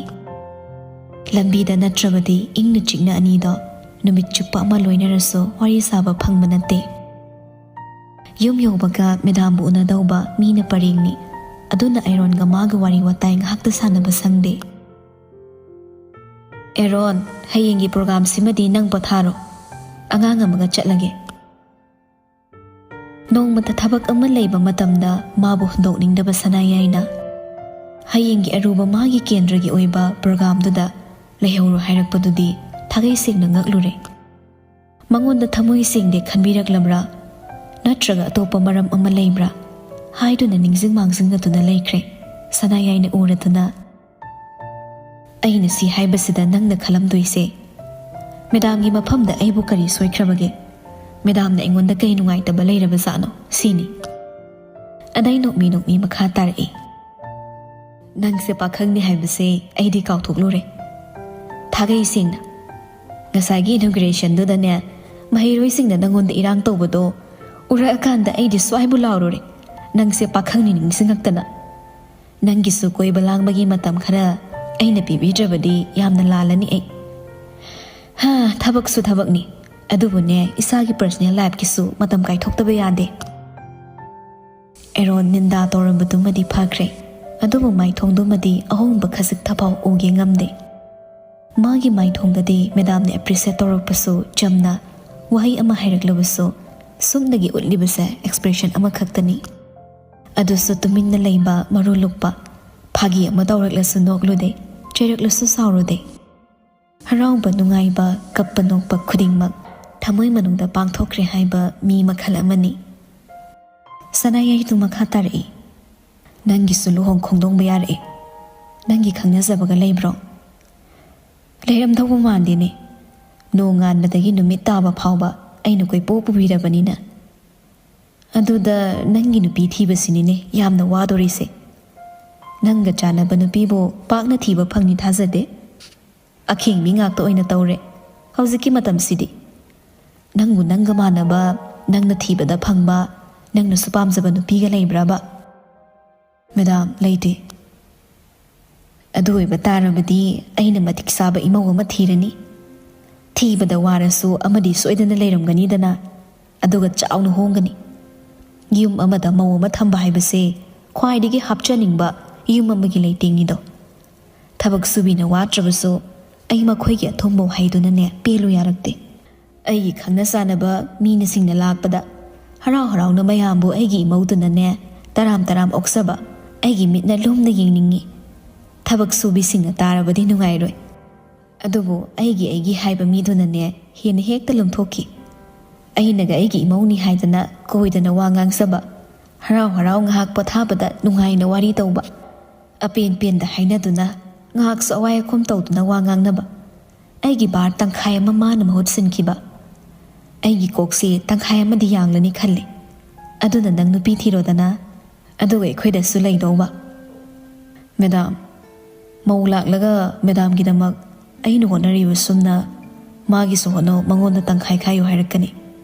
ꯂꯝꯕꯤꯗ ꯅꯠꯇ꯭ꯔꯕꯗꯤ ꯏꯪꯅ ꯆꯤꯛꯅ ꯑꯅꯤꯗꯣ ꯅꯨꯃꯤꯠ ꯆꯨꯞꯄ ꯑꯃ ꯂꯣꯏꯅꯔꯁꯨ ꯋꯥꯔꯤ ꯁꯥꯕ ꯐꯪꯕ ꯅꯠꯇꯦ꯫ ꯌꯨꯝ ꯌꯧꯕꯒ ꯃꯦꯗꯥꯝꯕꯨ ꯎꯅꯗꯧꯕ ꯃꯤꯅ ꯄꯔꯦꯡꯅꯤ꯫ ꯑꯗꯨꯅ ꯑꯦꯔꯣꯟꯒ ꯃꯥꯒ ꯋꯥꯔꯤ ꯋꯥꯇꯥꯏ ꯉꯥꯏꯍꯥꯛꯇ ꯁꯥꯟꯅꯕ ꯁꯪꯗꯦ꯫ "ꯑꯦꯔꯣꯟ, ꯍꯌꯦꯡꯒꯤ ꯄ꯭ꯔꯣꯒ꯭ꯔꯥꯝꯁꯤꯃꯗꯤ ꯅꯪ ꯄꯣꯊꯥꯔꯣ꯫ ꯑꯉꯥꯡ ꯑꯃꯒ ꯆꯠꯂꯒꯦ꯫" ꯅꯣꯡꯃꯇ ꯊꯕꯛ ꯑꯃ ꯂꯩꯕ ꯃꯇꯝꯗ ꯃꯥꯕꯨ ꯍꯨꯟꯗꯣꯛꯅꯤꯡꯗꯕ ꯁꯅꯥꯌꯥꯏꯅ ꯍꯌꯦꯡꯒꯤ ꯑꯔꯨꯕ ꯃꯥꯒꯤ ꯀꯦꯟꯗ꯭ꯔꯒꯤ ꯑꯣꯏꯕ ꯄ꯭ꯔꯣꯒ꯭ꯔꯥꯝꯗꯨꯗ ꯂꯩꯍꯧꯔꯣ ꯍꯥꯏꯔꯛꯄꯗꯨꯗꯤ ꯊꯥꯒꯩ ꯁꯦꯡꯅ ꯉꯛꯂꯨꯔꯦ꯫ ꯃꯉꯣꯟꯗ ꯊꯃꯣꯏ ꯁꯦꯡꯗꯦ ꯈꯟꯕꯤꯔꯛꯂꯕ꯭ꯔꯥ? ꯅꯠꯇ꯭ꯔꯒ ꯑꯇꯣꯞꯄ ꯃꯔꯝ ꯑꯃ ꯂꯩꯕ꯭ꯔꯥ? ꯍꯥꯏꯗꯨꯅ ꯅꯤꯡꯁꯤꯡ ꯃꯥꯡꯖꯤꯡꯅꯗꯨꯅ ꯂꯩꯈ꯭ꯔꯦ꯫ ꯁꯅꯥꯌꯥꯏꯅ ꯎꯔꯗꯨꯅ, "ꯑꯩꯅ ꯁꯤ ꯍꯥꯏꯕꯁꯤꯗ ꯅꯪꯅ ꯈꯜꯂꯝꯗꯣꯏꯁꯦ, ꯃꯦꯗꯥꯝꯒꯤ ꯃꯐꯝꯗ ꯑꯩꯕꯨ ꯀꯔꯤ ꯁꯣꯏꯈ꯭ꯔꯕꯒꯦ? ꯃꯦꯗꯥꯝꯅ ꯑꯩꯉꯣꯟꯗ ꯀꯩ ꯅꯨꯡꯉꯥꯏꯇꯕ ꯂꯩꯔꯕꯖꯥꯠꯅꯣ ꯁꯤꯅꯤ?" ꯑꯗꯩ ꯅꯣꯛꯃꯤ ꯅꯣꯛꯃꯤ ꯃꯈꯥ ꯇꯥꯔꯛꯏ, "ꯅꯪꯁꯦ ꯄꯥꯈꯪꯅꯤ ꯍꯥꯏꯕꯁꯦ ꯑꯩꯗꯤ ꯀꯥꯎꯊꯣꯛꯂꯨꯔꯦ꯫ ꯊꯥꯒꯩ ꯁꯦꯡꯅ, ꯉꯁꯥꯏꯒꯤ ꯏꯅꯣꯒ꯭ꯔꯦꯁꯟꯗꯨꯗꯅꯦ, ꯃꯍꯩꯔꯣꯏꯁꯤꯡꯅ ꯅꯪꯉꯣꯟꯗ ꯏꯔꯥꯡ ꯇꯧꯕꯗꯣ ꯎꯔꯛꯑꯀꯥꯟꯗ ꯑꯩꯗꯤ ꯁ꯭ꯋꯥꯏꯕꯨ ꯂꯥꯎꯔꯨꯔꯦ꯫ ꯅꯪꯁꯦ ꯄꯥꯈꯪꯅꯤ ꯅꯤꯡꯁꯤꯡꯉꯛꯇꯅ꯫ ꯅꯪꯒꯤꯁꯨ ꯀꯣꯏꯕ ꯂꯥꯡꯕꯒꯤ ꯃꯇꯝ ꯈꯔ ꯑꯩꯅ ꯄꯤꯕꯤꯗ꯭ꯔꯕꯗꯤ ꯌꯥꯝꯅ ꯂꯥꯜꯂꯅꯤ ꯑꯩ꯫ ꯍꯥ, ꯊꯕꯛꯁꯨ ꯊꯕꯛꯅꯤ, ꯑꯗꯨꯕꯨꯅꯦ, ꯏꯁꯥꯒꯤ ꯄꯔꯁꯅꯦꯜ ꯂꯥꯏꯐꯀꯤꯁꯨ ꯃꯇꯝ ꯀꯥꯏꯊꯣꯛꯇꯕ ꯌꯥꯗꯦ꯫" ꯑꯦꯔꯣꯟ ꯅꯤꯟꯗꯥ ꯇꯧꯔꯝꯕꯗꯨꯃꯗꯤ ꯐꯈ꯭ꯔꯦ, ꯑꯗꯨꯕꯨ ꯃꯥꯏꯊꯣꯡꯗꯨꯃꯗꯤ ꯑꯍꯣꯡꯕ ꯈꯖꯤꯛ ꯊꯐꯥꯎ ꯎꯒꯦ ꯉꯝꯗꯦ꯫ ꯃꯥꯒꯤ ꯃꯥꯏꯊꯣꯡꯗꯗꯤ ꯃꯦꯗꯥꯝꯅ ꯑꯦꯄ꯭ꯔꯤꯁꯤꯌꯦꯠ ꯇꯧꯔꯛꯄꯁꯨ ꯆꯝꯅ, ꯋꯥꯍꯩ ꯑꯃ ꯍꯥꯏꯔꯛꯂꯕꯁꯨ ꯁꯨꯞꯅꯒꯤ ꯎꯠꯂꯤꯕꯁꯦ ꯑꯦꯛꯁꯄ꯭ꯔꯦꯁꯟ ꯑꯃꯈꯛꯇꯅꯤ꯫ ꯑꯗꯨꯁꯨ ꯇꯨꯃꯤꯟꯅ ꯂꯩꯕ ꯃꯔꯨ ꯂꯨꯛꯄ, ꯐꯥꯒꯤ ꯑꯃ ꯇꯧꯔꯛꯂꯁꯨ ꯅꯣꯛꯂꯨꯗꯦ, ꯆꯩꯔꯛꯂꯁꯨ ꯁꯥꯎꯔꯨꯗꯦ꯫ ꯍꯔꯥꯎꯕ, ꯅꯨꯡꯉꯥꯏꯕ, ꯀꯞꯄ ꯅꯣꯛꯄ ꯈꯨꯗꯤꯡꯃꯛ ꯊꯃꯣꯏ ꯃꯅꯨꯡꯗ ꯄꯥꯡꯊꯣꯛꯈ꯭ꯔꯦ ꯍꯥꯏꯕ ꯃꯤ ꯃꯈꯜ ꯑꯃꯅꯤ꯫ ꯁꯅꯥꯌꯥꯏꯗꯨ ꯃꯈꯥ ꯇꯥꯔꯛꯏ, "ꯅꯪꯒꯤꯁꯨ ꯂꯨꯍꯣꯡ ꯈꯣꯡꯗꯣꯡꯕ ꯌꯥꯔꯛꯑꯦ꯫ ꯅꯪꯒꯤ ꯈꯪꯅꯖꯕꯒ ꯂꯩꯕ꯭ꯔꯣ?" "ꯂꯩꯔꯝꯗꯧꯕ ꯃꯥꯟꯗꯦꯅꯦ꯫ ꯅꯣꯡꯉꯥꯟꯕꯗꯒꯤ ꯅꯨꯃꯤꯠ ꯇꯥꯕ ꯐꯥꯎꯕ ꯑꯩꯅ ꯀꯣꯏꯄꯨ ꯄꯨꯕꯤꯔꯕꯅꯤꯅ꯫" "ꯑꯗꯨꯗ ꯅꯪꯒꯤ ꯅꯨꯄꯤ ꯊꯤꯕꯁꯤꯅꯤꯅꯦ ꯌꯥꯝꯅ ꯋꯥꯗꯣꯔꯤꯁꯦ꯫ ꯅꯪꯒ ꯆꯥꯟꯅꯕ ꯅꯨꯄꯤꯕꯨ ꯄꯥꯛꯅ ꯊꯤꯕ ꯐꯪꯅꯤ ꯊꯥꯖꯗꯦ꯫ ꯑꯈꯦꯡꯕꯤ ꯉꯥꯛꯇ ꯑꯣꯏꯅ ꯇꯧꯔꯦ ꯍꯧꯖꯤꯛꯀꯤ ꯃꯇꯝꯁꯤꯗꯤ꯫ ꯅꯪꯕꯨ ꯅꯪꯒ ꯃꯥꯟꯅꯕ, ꯅꯪꯅ ꯊꯤꯕꯗ ꯐꯪꯕ, ꯅꯪꯅꯁꯨ ꯄꯥꯝꯖꯕ ꯅꯨꯄꯤꯒ ꯂꯩꯕ꯭ꯔꯕ?" "ꯃꯦꯗꯥꯝ, ꯂꯩꯇꯦ꯫" "ꯑꯗꯨ ꯑꯣꯏꯕ ꯇꯥꯔꯕꯗꯤ ꯑꯩꯅ ꯃꯇꯤꯛ ꯆꯥꯕ ꯏꯃꯧ ꯑꯃ ꯊꯤꯔꯅꯤ꯫ ꯊꯤꯕꯗ ꯋꯥꯔꯁꯨ ꯑꯃꯗꯤ ꯁꯣꯏꯗꯅ ꯂꯩꯔꯝꯒꯅꯤꯗꯅ, ꯑꯗꯨꯒ ꯆꯥꯎꯅ ꯍꯣꯡꯒꯅꯤ꯫ ꯌꯨꯝ ꯑꯃꯗ ꯃꯧ ꯑꯃ ꯊꯝꯕ ꯍꯥꯏꯕꯁꯦ ꯈ꯭ꯋꯥꯏꯗꯒꯤ ꯍꯥꯞꯆꯅꯤꯡꯕ ꯌꯨꯝ ꯑꯃꯒꯤ ꯂꯩꯇꯦꯡꯅꯤꯗꯣ꯫ ꯊꯕꯛ ꯁꯨꯕꯤꯅ ꯋꯥꯠꯇ꯭ꯔꯕꯁꯨ ꯑꯩ ꯃꯈꯣꯏꯒꯤ ꯑꯊꯨꯝꯕ ꯋꯥꯍꯩꯗꯨꯅꯅꯦ ꯄꯦꯜꯂꯨ ꯌꯥꯔꯛꯇꯦ꯫ ꯑꯩꯒꯤ ꯈꯪꯅ ꯆꯥꯟꯅꯕ ꯃꯤꯅꯁꯤꯡꯅ ꯂꯥꯛꯄꯗ ꯍꯔꯥꯎ ꯍꯔꯥꯎꯅ ꯃꯌꯥꯝꯕꯨ ꯑꯩꯒꯤ ꯏꯃꯧꯗꯨꯅꯅꯦ ꯇꯔꯥꯝ ꯇꯔꯥꯝ ꯑꯣꯛꯆꯕ ꯑꯩꯒꯤ ꯃꯤꯠꯅ ꯂꯨꯝꯅ ꯌꯦꯡꯅꯤꯡꯏ꯫ ꯊꯕꯛ ꯁꯨꯕꯤꯁꯤꯡꯅ ꯇꯥꯔꯕꯗꯤ ꯅꯨꯡꯉꯥꯏꯔꯣꯏ꯫" ꯑꯗꯨꯕꯨ ꯑꯩꯒꯤ ꯑꯩꯒꯤ ꯍꯥꯏꯕ ꯃꯤꯗꯨꯅꯅꯦ ꯍꯦꯟꯅ ꯍꯦꯛꯇ ꯂꯨꯝꯊꯣꯛꯈꯤ꯫ ꯑꯩꯅꯒ ꯑꯩꯒꯤ ꯏꯃꯧꯅꯤ ꯍꯥꯏꯗꯅ ꯀꯣꯏꯗꯅ ꯋꯥ ꯉꯥꯡꯖꯕ, ꯍꯔꯥꯎ ꯍꯔꯥꯎ ꯉꯥꯏꯍꯥꯛ ꯄꯣꯊꯥꯕꯗ ꯅꯨꯡꯉꯥꯏꯅ ꯋꯥꯔꯤ ꯇꯧꯕ, ꯑꯄꯦꯟ ꯄꯦꯟꯗ ꯍꯥꯏꯅꯗꯨꯅ ꯉꯥꯏꯍꯥꯛꯁꯨ ꯑꯋꯥꯏ ꯑꯈꯨꯝ ꯇꯧꯗꯨꯅ ꯋꯥ ꯉꯥꯡꯅꯕ, ꯑꯩꯒꯤ ꯕꯥꯔ ꯇꯪꯈꯥꯏ ꯑꯃ ꯃꯥꯅ ꯃꯍꯨꯠ ꯁꯤꯟꯈꯤꯕ, ꯑꯩꯒꯤ ꯀꯣꯛꯁꯤ ꯇꯪꯈꯥꯏ ꯑꯃꯗꯤ ꯌꯥꯡꯂꯅꯤ ꯈꯜꯂꯦ꯫ ꯑꯗꯨꯅ ꯅꯪ ꯅꯨꯄꯤ ꯊꯤꯔꯣꯗꯅ, ꯑꯗꯨꯒ ꯑꯩꯈꯣꯏꯗꯁꯨ ꯂꯩꯗꯧꯕ꯫ ꯃꯦꯗꯥꯝ, ꯃꯧ ꯂꯥꯛꯂꯒ ꯃꯦꯗꯥꯝꯒꯤꯗꯃꯛ ꯑꯩꯅ ꯍꯣꯠꯅꯔꯤꯕ ꯁꯨꯝꯅ ꯃꯥꯒꯤꯁꯨ ꯍꯣꯠꯅꯧ, ꯃꯉꯣꯟꯗ ꯇꯪꯈꯥꯏ ꯈꯥꯏꯌꯨ ꯍꯥꯏꯔꯛꯀꯅꯤ꯫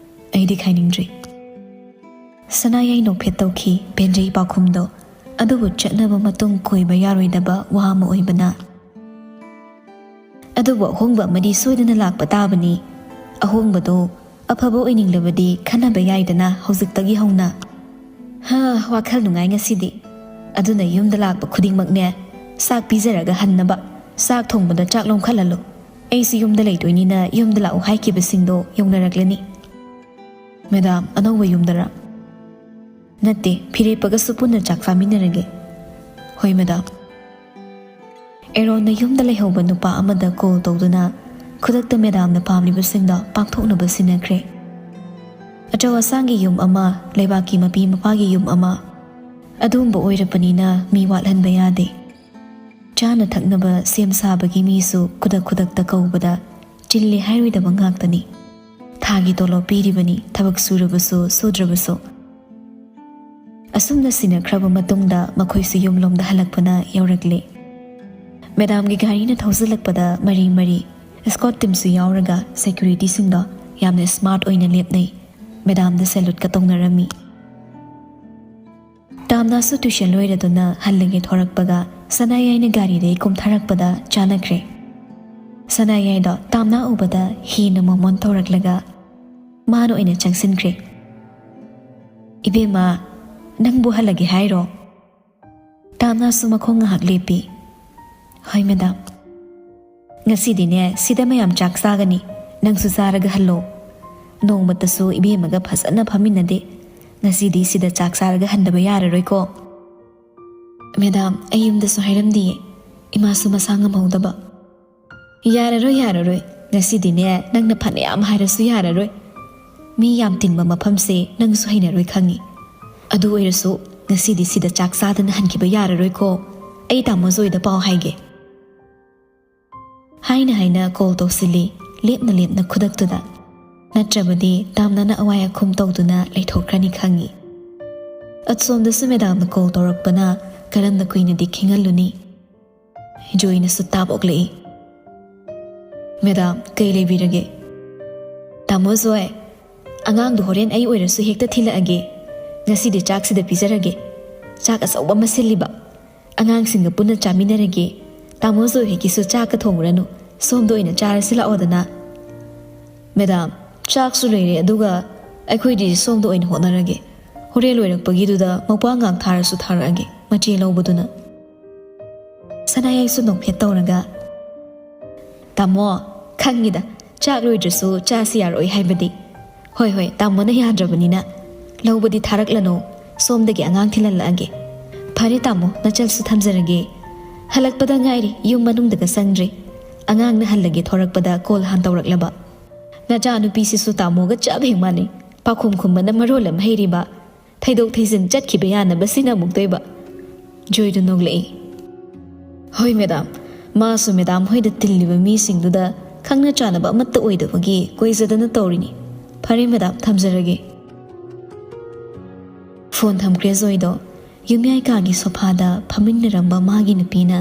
ꯑꯩꯗꯤ ꯈꯥꯏꯅꯤꯡꯗ꯭ꯔꯤ꯫ ꯁꯅꯥꯌꯥꯏ ꯅꯣꯛꯐꯦꯠ ꯇꯧꯈꯤ ꯄꯦꯟꯖꯩ ꯄꯥꯎꯈꯨꯝꯗꯣ꯫ ꯑꯗꯨꯕꯨ ꯆꯠꯅꯕ ꯃꯇꯨꯡ ꯀꯣꯏꯕ ꯌꯥꯔꯣꯏꯗꯕ ꯋꯥ ꯑꯃ ꯑꯣꯏꯕꯅ꯫ ꯑꯗꯨꯕꯨ ꯑꯍꯣꯡꯕ ꯑꯃꯗꯤ ꯁꯣꯏꯗꯅ ꯂꯥꯛꯄ ꯇꯥꯕꯅꯤ꯫ ꯑꯍꯣꯡꯕꯗꯣ ꯑꯐꯕ ꯑꯣꯏꯅꯤꯡꯂꯕꯗꯤ ꯈꯟꯅꯕ ꯌꯥꯏꯗꯅ ꯍꯧꯖꯤꯛꯇꯒꯤ ꯍꯧꯅ꯫ ꯍꯥ, ꯋꯥꯈꯜ ꯅꯨꯡꯉꯥꯏ ꯉꯁꯤꯗꯤ꯫ ꯑꯗꯨꯅ ꯌꯨꯝꯗ ꯂꯥꯛꯄ ꯈꯨꯗꯤꯡꯃꯛꯅꯦ, ꯆꯥꯛ ꯄꯤꯖꯔꯒ ꯍꯟꯅꯕ, ꯆꯥꯛ ꯊꯣꯡꯕꯗ ꯆꯥꯛ ꯂꯧꯈꯠꯍꯜꯂꯨ꯫ ꯑꯩꯁꯨ ꯌꯨꯝꯗ ꯂꯩꯗꯣꯏꯅꯤꯅ ꯌꯨꯝꯗ ꯂꯥꯛꯎ ꯍꯥꯏꯈꯤꯕꯁꯤꯡꯗꯣ ꯌꯧꯅꯔꯛꯂꯅꯤ꯫ ꯃꯦꯗꯥꯝ, ꯑꯅꯧꯕ ꯌꯨꯝꯗꯔ? ꯅꯠꯇꯦ, ꯐꯤꯔꯦꯞꯄꯒꯁꯨ ꯄꯨꯟꯅ ꯆꯥꯛ ꯆꯥꯃꯤꯟꯅꯔꯒꯦ꯫ ꯍꯣꯏ ꯃꯦꯗꯥꯝ꯫ ꯑꯦꯔꯣꯟꯅ ꯌꯨꯝꯗ ꯂꯩꯍꯧꯕ ꯅꯨꯄꯥ ꯑꯃꯗ ꯀꯣꯜ ꯇꯧꯗꯨꯅ ꯈꯨꯗꯛꯇ ꯃꯦꯗꯥꯝꯅ ꯄꯥꯝꯂꯤꯕꯁꯤꯡꯗꯣ ꯄꯥꯡꯊꯣꯛꯅꯕ ꯁꯤꯟꯅꯈ꯭ꯔꯦ꯫ ꯑꯆꯧ ꯑꯁꯥꯡꯒꯤ ꯌꯨꯝ ꯑꯃ, ꯂꯩꯕꯥꯛꯀꯤ ꯃꯄꯤ ꯃꯄꯥꯒꯤ ꯌꯨꯝ ꯑꯃ, ꯑꯗꯨꯒꯨꯝꯕ ꯑꯣꯏꯔꯕꯅꯤꯅ ꯃꯤ ꯋꯥꯠꯍꯟꯕ ꯌꯥꯗꯦ꯫ ꯆꯥꯅ ꯊꯛꯅꯕ ꯁꯦꯝ ꯁꯥꯕꯒꯤ ꯃꯤꯁꯨ ꯈꯨꯗꯛ ꯈꯨꯗꯛꯇ ꯀꯧꯕꯗ ꯆꯤꯜꯂꯦ ꯍꯥꯏꯔꯣꯏꯗꯕ ꯉꯥꯛꯇꯅꯤ꯫ ꯊꯥꯒꯤ ꯇꯣꯂꯣꯞ ꯄꯤꯔꯤꯕꯅꯤ, ꯊꯕꯛ ꯁꯨꯔꯕꯁꯨ ꯁꯨꯗ꯭ꯔꯕꯁꯨ꯫ ꯑꯁꯨꯝꯅ ꯁꯤꯟꯅꯈ꯭ꯔꯕ ꯃꯇꯨꯡꯗ ꯃꯈꯣꯏꯁꯨ ꯌꯨꯝꯂꯣꯝꯗ ꯍꯜꯂꯛꯄꯅ ꯌꯧꯔꯛꯂꯦ꯫ ꯃꯦꯗꯥꯝꯒꯤ ꯒꯥꯔꯤꯅ ꯊꯧꯖꯤꯜꯂꯛꯄꯗ ꯃꯔꯤ ꯃꯔꯤ, ꯏꯁꯀꯣꯠ ꯇꯤꯝꯁꯨ ꯌꯥꯎꯔꯒ ꯁꯦꯀ꯭ꯌꯨꯔꯤꯇꯤꯁꯤꯡꯗꯣ ꯌꯥꯝꯅ ꯁ꯭ꯃꯥꯔꯠ ꯑꯣꯏꯅ ꯂꯦꯞꯅꯩ꯫ ꯃꯦꯗꯥꯝꯗ ꯁꯦꯂꯨꯠꯀ ꯇꯧꯅꯔꯝꯃꯤ꯫ ꯇꯥꯝꯅꯥꯁꯨ ꯇ꯭ꯌꯨꯁꯟ ꯂꯣꯏꯔꯗꯨꯅ ꯍꯜꯂꯒꯦ ꯊꯣꯔꯛꯄꯒ ꯁꯅꯥꯌꯥꯏꯅ ꯒꯥꯔꯤꯗꯒꯤ ꯀꯨꯝꯊꯔꯛꯄꯗ ꯆꯥꯟꯅꯈ꯭ꯔꯦ꯫ ꯁꯅꯥꯌꯥꯏꯗꯣ ꯇꯥꯝꯅꯥ ꯎꯕꯗ ꯍꯦꯟꯅ ꯃꯣꯃꯣꯟ ꯇꯧꯔꯛꯂꯒ ꯃꯥꯅ ꯑꯣꯏꯅ ꯆꯪꯁꯤꯟꯈ꯭ꯔꯦ꯫ "ꯏꯕꯦꯝꯃ, ꯅꯪꯕꯨ ꯍꯜꯂꯒꯦ ꯍꯥꯏꯔꯣ?" ꯇꯥꯝꯅꯥꯁꯨ ꯃꯈꯣꯡ ꯉꯥꯏꯍꯥꯛ ꯂꯦꯞꯄꯤ꯫ "ꯍꯣꯏ ꯃꯦꯗꯥꯝ꯫ ꯉꯁꯤꯗꯤꯅꯦ ꯁꯤꯗ ꯃꯌꯥꯝ ꯆꯥꯛ ꯆꯥꯒꯅꯤ, ꯅꯪꯁꯨ ꯆꯥꯔꯒ ꯍꯜꯂꯣ꯫ ꯅꯣꯡꯃꯇꯁꯨ ꯏꯕꯦꯝꯃꯒ ꯐꯖꯅ ꯐꯝꯃꯤꯟꯅꯗꯦ꯫ ꯉꯁꯤꯗꯤ ꯁꯤꯗ ꯆꯥꯛ ꯆꯥꯔꯒ ꯍꯟꯗꯕ ꯌꯥꯔꯔꯣꯏꯀꯣ?" "ꯃꯦꯗꯥꯝ, ꯑꯩ ꯌꯨꯝꯗꯁꯨ ꯍꯥꯏꯔꯝꯗꯤꯌꯦ, ꯏꯃꯥꯁꯨ ꯃꯁꯥ ꯉꯝꯍꯧꯗꯕ꯫" "ꯌꯥꯔꯔꯣꯏ, ꯌꯥꯔꯔꯣꯏ꯫ ꯉꯁꯤꯗꯤꯅꯦ, ꯅꯪꯅ ꯐꯅꯌꯥꯝ ꯍꯥꯏꯔꯁꯨ ꯌꯥꯔꯔꯣꯏ꯫ ꯃꯤ ꯌꯥꯝ ꯇꯤꯟꯕ ꯃꯐꯝꯁꯦ ꯅꯪꯁꯨ ꯍꯩꯅꯔꯣꯏ ꯈꯪꯉꯤ꯫ ꯑꯗꯨ ꯑꯣꯏꯔꯁꯨ ꯉꯁꯤꯗꯤ ꯁꯤꯗ ꯆꯥꯛ ꯆꯥꯗꯅ ꯍꯟꯈꯤꯕ ꯌꯥꯔꯔꯣꯏꯀꯣ꯫ ꯑꯩ ꯇꯥꯃꯣ ꯖꯣꯏꯗ ꯄꯥꯎ ꯍꯥꯏꯒꯦ꯫" ꯍꯥꯏꯅ ꯍꯥꯏꯅ ꯀꯣꯜ ꯇꯧꯁꯤꯜꯂꯤ, ꯂꯦꯞꯅ ꯂꯦꯞꯅ ꯈꯨꯗꯛꯇꯨꯗ꯫ ꯅꯠꯇ꯭ꯔꯕꯗꯤ ꯇꯥꯝꯅꯅ ꯑꯋꯥꯏ ꯑꯈꯨꯝ ꯇꯧꯗꯨꯅ ꯂꯩꯊꯣꯛꯈ꯭ꯔꯅꯤ ꯈꯪꯉꯤ꯫ ꯑꯁꯣꯝꯗꯁꯨ ꯃꯦꯗꯥꯝꯅ ꯀꯣꯜ ꯇꯧꯔꯛꯄꯅ ꯀꯔꯝꯅ ꯀꯨꯏꯅꯗꯤ ꯈꯤꯡꯍꯜꯂꯨꯅꯤ? ꯖꯣꯏꯅꯁꯨ ꯇꯥꯞ ꯑꯣꯛꯂꯛꯏ꯫ "ꯃꯦꯗꯥꯝ, ꯀꯩ ꯂꯩꯕꯤꯔꯒꯦ?" "ꯇꯥꯃꯣ ꯖꯣꯏ, ꯑꯉꯥꯡꯗꯣ ꯍꯣꯔꯦꯟ ꯑꯩ ꯑꯣꯏꯔꯁꯨ ꯍꯦꯛꯇ ꯊꯤꯜꯂꯛꯑꯒꯦ꯫ ꯉꯁꯤꯗꯤ ꯆꯥꯛꯁꯤꯗ ꯄꯤꯖꯔꯒꯦ꯫ ꯆꯥꯛ ꯑꯆꯧꯕ ꯑꯃ ꯁꯤꯜꯂꯤꯕ꯫ ꯑꯉꯥꯡꯁꯤꯡꯒ ꯄꯨꯟꯅ ꯆꯥꯃꯤꯟꯅꯔꯒꯦ꯫ ꯇꯥꯃꯣ ꯖꯣꯏ ꯍꯣꯏꯒꯤꯁꯨ ꯆꯥꯛꯀ ꯊꯣꯡꯉꯨꯔꯅꯨ, ꯁꯣꯝꯗ ꯑꯣꯏꯅ ꯆꯥꯔꯁꯤ ꯂꯥꯛꯑꯣꯗꯅ꯫" "ꯃꯦꯗꯥꯝ, ꯆꯥꯛꯁꯨ ꯂꯩꯔꯦ, ꯑꯗꯨꯒ ꯑꯩꯈꯣꯏꯗꯤ ꯁꯣꯝꯗ ꯑꯣꯏꯅ ꯍꯣꯠꯅꯔꯒꯦ꯫ ꯍꯣꯔꯦꯟ ꯂꯣꯏꯔꯛꯄꯒꯤꯗꯨꯗ ꯃꯧꯄ꯭ꯋꯥꯉꯥꯡ ꯊꯥꯔꯁꯨ ꯊꯥꯔꯛꯑꯒꯦ, ꯃꯆꯦ ꯂꯧꯕꯗꯨꯅ꯫" ꯁꯅꯥꯌꯥꯏꯁꯨ ꯅꯣꯛꯐꯦꯠ ꯇꯧꯔꯒ, "ꯇꯥꯃꯣ, ꯈꯪꯉꯤꯗ, ꯆꯥꯛ ꯂꯣꯏꯗ꯭ꯔꯁꯨ ꯆꯥꯁꯤ ꯌꯥꯔꯛꯑꯣꯏ ꯍꯥꯏꯕꯗꯤ꯫ ꯍꯣꯏ, ꯍꯣꯏ, ꯇꯥꯃꯣꯅ ꯌꯥꯗ꯭ꯔꯕꯅꯤꯅ ꯂꯧꯕꯗꯤ ꯊꯥꯔꯛꯂꯅꯨ, ꯁꯣꯝꯗꯒꯤ ꯑꯉꯥꯡ ꯊꯤꯜꯍꯜꯂꯛꯑꯒꯦ꯫ ꯐꯔꯦ ꯇꯥꯃꯣ, ꯅꯆꯜꯁꯨ ꯊꯝꯖꯔꯒꯦ꯫ ꯍꯜꯂꯛꯄꯗ ꯉꯥꯏꯔꯤ, ꯌꯨꯝ ꯃꯅꯨꯡꯗꯒ ꯆꯪꯗ꯭ꯔꯤ꯫ ꯑꯉꯥꯡꯅ ꯍꯜꯂꯒꯦ ꯊꯣꯔꯛꯄꯗ ꯀꯣꯜ ꯍꯥꯟ ꯇꯧꯔꯛꯂꯕ꯫ ꯅꯆꯥꯅꯨꯄꯤꯁꯤꯁꯨ ꯇꯥꯃꯣꯒ ꯆꯞ ꯍꯦꯛ ꯃꯥꯟꯅꯩ꯫ ꯄꯥꯎꯈꯨꯝ ꯈꯨꯝꯕꯅ ꯃꯔꯣꯜ ꯑꯃ ꯍꯩꯔꯤꯕ, ꯊꯩꯗꯣꯛ ꯊꯩꯖꯤꯟ ꯆꯠꯈꯤꯕ ꯌꯥꯅꯕ ꯁꯤꯅ ꯑꯃꯨꯛꯇꯣꯏꯕ꯫" ꯖꯣꯏꯗꯨ ꯅꯣꯛꯂꯛꯏ꯫ "ꯍꯣꯏ ꯃꯦꯗꯥꯝ, ꯃꯥꯁꯨ ꯃꯦꯗꯥꯝ ꯍꯣꯏꯗ ꯇꯤꯜꯂꯤꯕ ꯃꯤꯁꯤꯡꯗꯨꯗ ꯈꯪꯅ ꯆꯥꯟꯅꯕ ꯑꯃꯠꯇ ꯑꯣꯏꯗꯕꯒꯤ ꯀꯣꯏꯖꯗꯅ ꯇꯧꯔꯤꯅꯤ꯫ ꯐꯔꯦ ꯃꯦꯗꯥꯝ, ꯊꯝꯖꯔꯒꯦ꯫" ꯐꯣꯟ ꯊꯝꯈ꯭ꯔꯦ ꯖꯣꯏꯗꯣ꯫ ꯌꯨꯝꯌꯥꯏ ꯀꯥꯒꯤ ꯁꯣꯐꯥꯗ ꯐꯝꯃꯤꯟꯅꯔꯝꯕ ꯃꯥꯒꯤ ꯅꯨꯄꯤꯅ,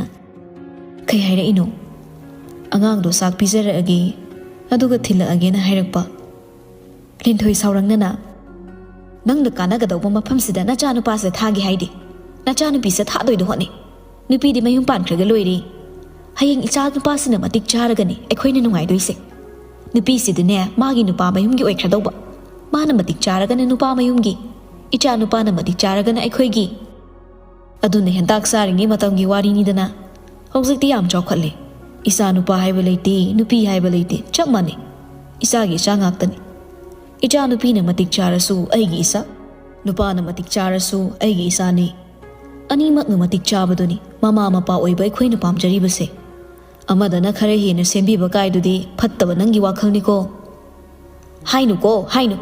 "ꯀꯩ ꯍꯥꯏꯔꯛꯏꯅꯣ?" "ꯑꯉꯥꯡꯗꯣ ꯆꯥꯛ ꯄꯤꯖꯔꯛꯑꯒꯦ, ꯑꯗꯨꯒ ꯊꯤꯜꯂꯛꯑꯒꯦꯅ ꯍꯥꯏꯔꯛꯄ꯫" ꯂꯤꯟꯊꯣꯏ ꯁꯥꯎꯔꯪꯅꯅ, "ꯅꯪꯅ ꯀꯥꯟꯅꯒꯗꯧꯕ ꯃꯐꯝꯁꯤꯗ ꯅꯆꯥꯅꯨꯄꯥꯁꯦ ꯊꯥꯒꯦ ꯍꯥꯏꯗꯦ꯫ ꯅꯆꯥꯅꯨꯄꯤꯁꯦ ꯊꯥꯗꯣꯏꯗ ꯍꯣꯠꯅꯩ꯫ ꯅꯨꯄꯤꯗꯤ ꯃꯌꯨꯝ ꯄꯥꯟꯈ꯭ꯔꯒ ꯂꯣꯏꯔꯦ꯫ ꯍꯌꯦꯡ ꯏꯆꯥ ꯅꯨꯄꯥꯁꯤꯅ ꯃꯇꯤꯛ ꯆꯥꯔꯒꯅꯤ ꯑꯩꯈꯣꯏꯅ ꯅꯨꯡꯉꯥꯏꯗꯣꯏꯁꯦ꯫ ꯅꯨꯄꯤꯁꯤꯗꯤꯅꯦ, ꯃꯥꯒꯤ ꯅꯨꯄꯥ ꯃꯌꯨꯝꯒꯤ ꯑꯣꯏꯈ꯭ꯔꯗꯧꯕ꯫ ꯃꯥꯅ ꯃꯇꯤꯛ ꯆꯥꯔꯒꯅ ꯅꯨꯄꯥ ꯃꯌꯨꯝꯒꯤ, ꯏꯆꯥ ꯅꯨꯄꯥꯅ ꯃꯇꯤꯛ ꯆꯥꯔꯒꯅ ꯑꯩꯈꯣꯏꯒꯤ꯫ ꯑꯗꯨꯅ ꯍꯦꯟꯇꯥꯛ ꯆꯥꯔꯤꯉꯩ ꯃꯇꯝꯒꯤ ꯋꯥꯔꯤꯅꯤꯗꯅ꯫ ꯍꯧꯖꯤꯛꯇꯤ ꯌꯥꯝ ꯆꯥꯎꯈꯠꯂꯦ꯫ ꯏꯆꯥ ꯅꯨꯄꯥ ꯍꯥꯏꯕ ꯂꯩꯇꯦ, ꯅꯨꯄꯤ ꯍꯥꯏꯕ ꯂꯩꯇꯦ, ꯆꯞ ꯃꯥꯟꯅꯩ꯫ ꯏꯆꯥꯒꯤ ꯏꯆꯥ ꯉꯥꯛꯇꯅꯤ꯫ ꯏꯆꯥ ꯅꯨꯄꯤꯅ ꯃꯇꯤꯛ ꯆꯥꯔꯁꯨ ꯑꯩꯒꯤ ꯏꯆꯥ, ꯅꯨꯄꯥꯅ ꯃꯇꯤꯛ ꯆꯥꯔꯁꯨ ꯑꯩꯒꯤ ꯏꯆꯥꯅꯤ꯫ ꯑꯅꯤꯃꯛꯅ ꯃꯇꯤꯛ ꯆꯥꯕꯗꯨꯅꯤ ꯃꯃꯥ ꯃꯄꯥ ꯑꯣꯏꯕ ꯑꯩꯈꯣꯏꯅ ꯄꯥꯝꯖꯔꯤꯕꯁꯦ꯫ ꯑꯃꯗꯅ ꯈꯔ ꯍꯦꯟꯅ ꯁꯦꯝꯕꯤꯕ ꯀꯥꯏꯗꯨꯗꯤ ꯐꯠꯇꯕ ꯅꯪꯒꯤ ꯋꯥꯈꯜꯅꯤꯀꯣ꯫ ꯍꯥꯏꯅꯨꯀꯣ, ꯍꯥꯏꯅꯨ꯫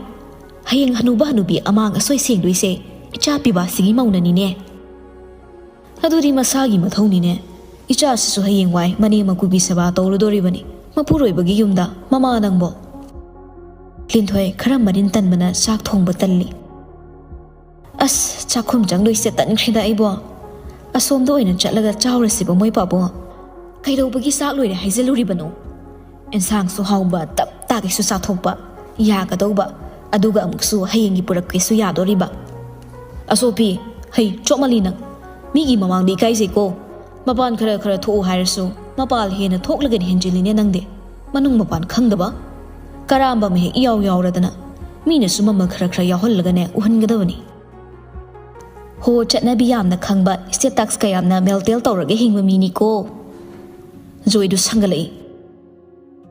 ꯍꯌꯦꯡ ꯍꯅꯨꯕ ꯍꯅꯨꯕꯤ ꯑꯃꯥꯡ ꯑꯁꯣꯏ ꯁꯦꯡꯗꯣꯏꯁꯦ ꯏꯆꯥ ꯄꯤꯕꯥꯁꯤꯒꯤ ꯃꯧꯅꯅꯤꯅꯦ꯫ ꯑꯗꯨꯗꯤ ꯃꯁꯥꯒꯤ ꯃꯊꯧꯅꯤꯅꯦ꯫ ꯏꯆꯥꯁꯤꯁꯨ ꯍꯌꯦꯡꯋꯥꯏ ꯃꯅꯦꯝ ꯃꯀꯨꯒꯤ ꯁꯦꯕꯥ ꯇꯧꯔꯨꯗꯣꯔꯤꯕꯅꯤ, ꯃꯄꯨꯔꯣꯏꯕꯒꯤ ꯌꯨꯝꯗ꯫ ꯃꯃꯥ ꯅꯪꯕꯣ꯫ ꯂꯤꯟꯊꯣꯏ ꯈꯔ ꯃꯔꯤꯟ ꯇꯟꯕꯅ ꯆꯥꯛ ꯊꯣꯡꯕ ꯇꯜꯂꯤ꯫ ꯑꯁ, ꯆꯥꯛꯈꯨꯝ ꯆꯪꯗꯣꯏꯁꯦ ꯇꯟꯈ꯭ꯔꯦꯗ ꯑꯩꯕꯣ꯫ ꯑꯁꯣꯝꯗ ꯑꯣꯏꯅ ꯆꯠꯂꯒ ꯆꯥꯎꯔꯁꯤꯕꯣ, ꯃꯣꯏ ꯄꯥꯕꯨꯡ꯫ ꯀꯩꯗꯧꯕꯒꯤ ꯆꯥꯛ ꯂꯣꯏꯔꯦ ꯍꯥꯏꯖꯜꯂꯨꯔꯤꯕꯅꯣ? ꯑꯦꯟꯁꯥꯡꯁꯨ ꯍꯥꯎꯕ, ꯇꯞ ꯇꯥꯒꯩꯁꯨ ꯆꯥꯊꯣꯛꯄ ꯌꯥꯒꯗꯧꯕ, ꯑꯗꯨꯒ ꯑꯃꯨꯛꯁꯨ ꯍꯌꯦꯡꯒꯤ ꯄꯨꯔꯛꯀꯦꯁꯨ ꯌꯥꯗꯣꯔꯤꯕ꯫ ꯑꯁꯣꯄꯤ, ꯍꯩ, ꯆꯣꯞꯃꯜꯂꯤ ꯅꯪ꯫ ꯃꯤꯒꯤ ꯃꯃꯥꯡꯗ ꯏꯀꯥꯏꯖꯩꯀꯣ꯫ ꯃꯄꯥꯟ ꯈꯔ ꯈꯔ ꯊꯣꯛꯎ ꯍꯥꯏꯔꯁꯨ ꯃꯄꯥꯜ ꯍꯦꯟꯅ ꯊꯣꯛꯂꯒꯅ ꯍꯦꯟꯖꯤꯜꯂꯤꯅꯦ ꯅꯪꯗꯤ꯫ ꯃꯅꯨꯡ ꯃꯄꯥꯟ ꯈꯪꯗꯕ꯫ ꯀꯔꯥꯝꯕ ꯑꯃ ꯍꯦꯛ ꯏꯌꯥꯎ ꯌꯥꯎꯔꯗꯅ꯫ ꯃꯤꯅꯁꯨ ꯃꯃꯜ ꯈꯔ ꯈꯔ ꯌꯥꯎꯍꯜꯂꯒꯅꯦ ꯎꯍꯟꯒꯗꯕꯅꯤ꯫ ꯍꯣ, ꯆꯠꯅꯕꯤ ꯌꯥꯝꯅ ꯈꯪꯕ, status ꯀ ꯌꯥꯝꯅ maintain ꯇꯧꯔꯒ ꯍꯤꯡꯕ ꯃꯤꯅꯤꯀꯣ꯫ ꯖꯣꯏꯗꯨ ꯁꯪꯒꯠꯂꯛꯏ꯫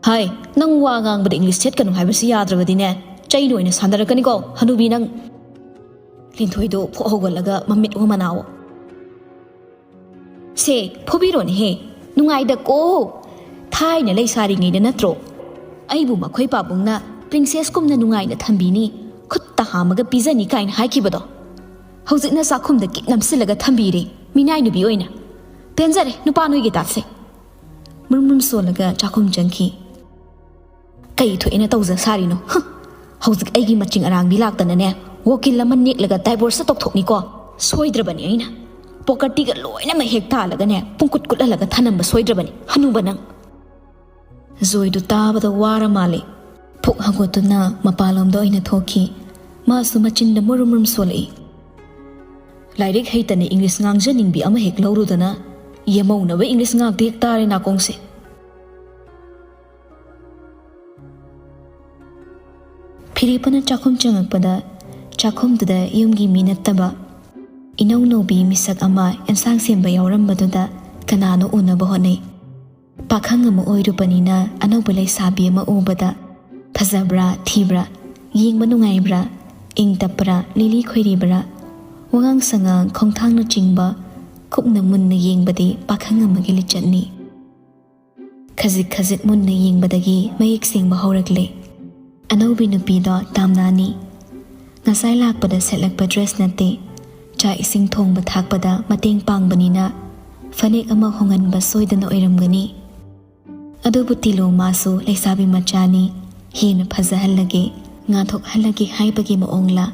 ꯍꯥꯏ, ꯅꯪ ꯋꯥ ꯉꯥꯡꯕꯗ English ꯁꯦꯠꯀꯅꯨ ꯍꯥꯏꯕꯁꯤ ꯌꯥꯗ꯭ꯔꯕꯗꯤꯅꯦ, ꯆꯩꯅ ꯑꯣꯏꯅ ꯁꯥꯟꯅꯔꯛꯀꯅꯤꯀꯣ, ꯍꯅꯨꯕꯤ ꯅꯪ꯫ ꯂꯤꯟꯊꯣꯏꯗꯣ ꯐꯣꯛ ꯍꯧꯒꯠꯂꯒ ꯃꯃꯤꯠ ꯍꯨꯃꯅꯥꯎ꯫ ꯁꯦ, ꯐꯨꯕꯤꯔꯣꯅꯦꯍꯦ, ꯅꯨꯡꯉꯥꯏꯗꯀꯣ꯫ ꯊꯥꯏꯅ ꯂꯩꯁꯥꯔꯤꯉꯩꯗ ꯅꯠꯇ꯭ꯔꯣ ꯑꯩꯕꯨ ꯃꯈꯣꯏ ꯄꯥꯕꯨꯡꯅ princess ꯀꯨꯝꯅ ꯅꯨꯡꯉꯥꯏꯅ ꯊꯝꯕꯤꯅꯤ, ꯈꯨꯠꯇ ꯍꯥꯝꯃꯒ ꯄꯤꯖꯅꯤ ꯀꯥꯏꯅ ꯍꯥꯏꯈꯤꯕꯗꯣ? ꯍꯧꯖꯤꯛꯅ ꯆꯥꯛꯈꯨꯝꯗ ꯀꯤꯛ ꯅꯝꯁꯤꯜꯂꯒ ꯊꯝꯕꯤꯔꯦ, ꯃꯤꯅꯥꯏ ꯅꯨꯄꯤ ꯑꯣꯏꯅ꯫ ꯄꯦꯟꯖꯔꯦ, ꯅꯨꯄꯥ ꯅꯣꯏꯒꯤ ꯇꯥꯠꯁꯦ꯫ ꯃꯨꯔꯨꯝ ꯃꯨꯔꯨꯝ ꯁꯣꯜꯂꯒ ꯆꯥꯛꯈꯨꯝ ꯆꯪꯈꯤ꯫ ꯀꯩ ꯊꯣꯛꯑꯦꯅ ꯇꯧꯖ ꯁꯥꯔꯤꯅꯣ? ꯍ! ꯍꯧꯖꯤꯛ ꯑꯩꯒꯤ ꯃꯆꯤꯡ ꯑꯔꯥꯡꯕꯤ ꯂꯥꯛꯇꯅꯅꯦ, ꯋꯀꯤꯜ ꯑꯃ ꯅꯦꯛꯂꯒ divorce ꯇꯧꯊꯣꯛꯅꯤꯀꯣ꯫ ꯁꯣꯏꯗ꯭ꯔꯕꯅꯤ ꯑꯩꯅ꯫ Property ꯒ ꯂꯣꯏꯅꯃꯛ ꯍꯦꯛ ꯇꯥꯜꯂꯒꯅꯦ, ꯄꯨꯡꯀꯨꯠ ꯀꯨꯠꯍꯜꯂꯒ ꯊꯅꯝꯕ ꯁꯣꯏꯗ꯭ꯔꯕꯅꯤ, ꯍꯅꯨꯕ ꯅꯪ꯫ ꯖꯣꯏꯗꯨ ꯇꯥꯕꯗ ꯋꯥꯔ ꯃꯥꯜꯂꯦ꯫ ꯐꯨꯛ ꯍꯧꯒꯠꯇꯨꯅ ꯃꯄꯥꯟꯂꯣꯝꯗ ꯑꯣꯏꯅ ꯊꯣꯛꯈꯤ꯫ ꯃꯥꯁꯨ ꯃꯆꯤꯟꯗ ꯃꯨꯔꯨꯝ ꯃꯨꯔꯨꯝ ꯁꯣꯜꯂꯛꯏ꯫ ꯂꯥꯏꯔꯤꯛ ꯍꯩꯇꯅ English ꯉꯥꯡꯖꯅꯤꯡꯕꯤ ꯑꯃ ꯍꯦꯛ ꯂꯧꯔꯨꯗꯅ, ꯌꯦꯃꯧꯅꯕ English ꯉꯥꯛꯇ ꯍꯦꯛ ꯇꯥꯔꯦ ꯅꯥꯀꯣꯡꯁꯦ꯫ ꯐꯤꯔꯦꯞꯄꯅ ꯆꯥꯛꯈꯨꯝ ꯆꯪꯉꯛꯄꯗ, ꯆꯥꯛꯈꯨꯝꯗꯨꯗ ꯌꯨꯝꯒꯤ ꯃꯤ ꯅꯠꯇꯕ ꯏꯅꯧꯅꯧꯕꯤ ꯃꯤꯁꯛ ꯑꯃ ꯑꯦꯟꯁꯥꯡ ꯁꯦꯝꯕ ꯌꯥꯎꯔꯝꯕꯗꯨꯗ ꯀꯅꯥꯅꯣ ꯎꯅꯕ ꯍꯣꯠꯅꯩ꯫ ꯄꯥꯈꯪ ꯑꯃ ꯑꯣꯏꯔꯨꯕꯅꯤꯅ ꯑꯅꯧꯕ ꯂꯩꯁꯥꯕꯤ ꯑꯃ ꯎꯕꯗ ꯐꯖꯕ꯭ꯔꯥ, ꯊꯤꯕ꯭ꯔꯥ, ꯌꯦꯡꯕ ꯅꯨꯡꯉꯥꯏꯕ꯭ꯔꯥ, ꯏꯪ ꯇꯞꯄ꯭ꯔꯥ, ꯂꯤꯂꯤ ꯈꯣꯏꯔꯤꯕ꯭ꯔꯥ, ꯋꯥꯉꯥꯡ ꯁꯉꯥꯡ, ꯈꯣꯡꯊꯥꯡꯅꯆꯤꯡꯕ ꯀꯨꯞꯅ ꯃꯨꯟꯅ ꯌꯦꯡꯕꯗꯤ ꯄꯥꯈꯪ ꯑꯃꯒꯤ ꯂꯤꯆꯠꯅꯤ꯫ ꯈꯖꯤꯛ ꯈꯖꯤꯛ ꯃꯨꯟꯅ ꯌꯦꯡꯕꯗꯒꯤ ꯃꯌꯦꯛ ꯁꯦꯡꯕ ꯍꯧꯔꯛꯂꯦ꯫ ꯑꯅꯧꯕꯤ ꯅꯨꯄꯤꯗꯣ ꯇꯥꯝꯅꯥꯅꯤ꯫ ꯉꯁꯥꯏ ꯂꯥꯛꯄꯗ ꯁꯦꯠꯂꯛꯄ ꯗ꯭ꯔꯦꯁ ꯅꯠꯇꯦ꯫ ꯆꯥꯛ ꯏꯁꯤꯡ ꯊꯣꯡꯕ ꯊꯥꯛꯄꯗ ꯃꯇꯦꯡ ꯄꯥꯡꯕꯅꯤꯅ ꯐꯅꯦꯛ ꯑꯃ ꯍꯣꯡꯍꯟꯕ ꯁꯣꯏꯗꯅ ꯑꯣꯏꯔꯝꯒꯅꯤ꯫ ꯑꯗꯨꯕꯨ ꯇꯤꯂꯣ ꯃꯥꯁꯨ ꯂꯩꯁꯥꯕꯤ ꯃꯆꯥꯅꯤ, ꯍꯦꯟꯅ ꯐꯖꯍꯜꯂꯒꯦ, ꯉꯥꯊꯣꯛꯍꯜꯂꯒꯦ ꯍꯥꯏꯕꯒꯤ ꯃꯑꯣꯡꯂ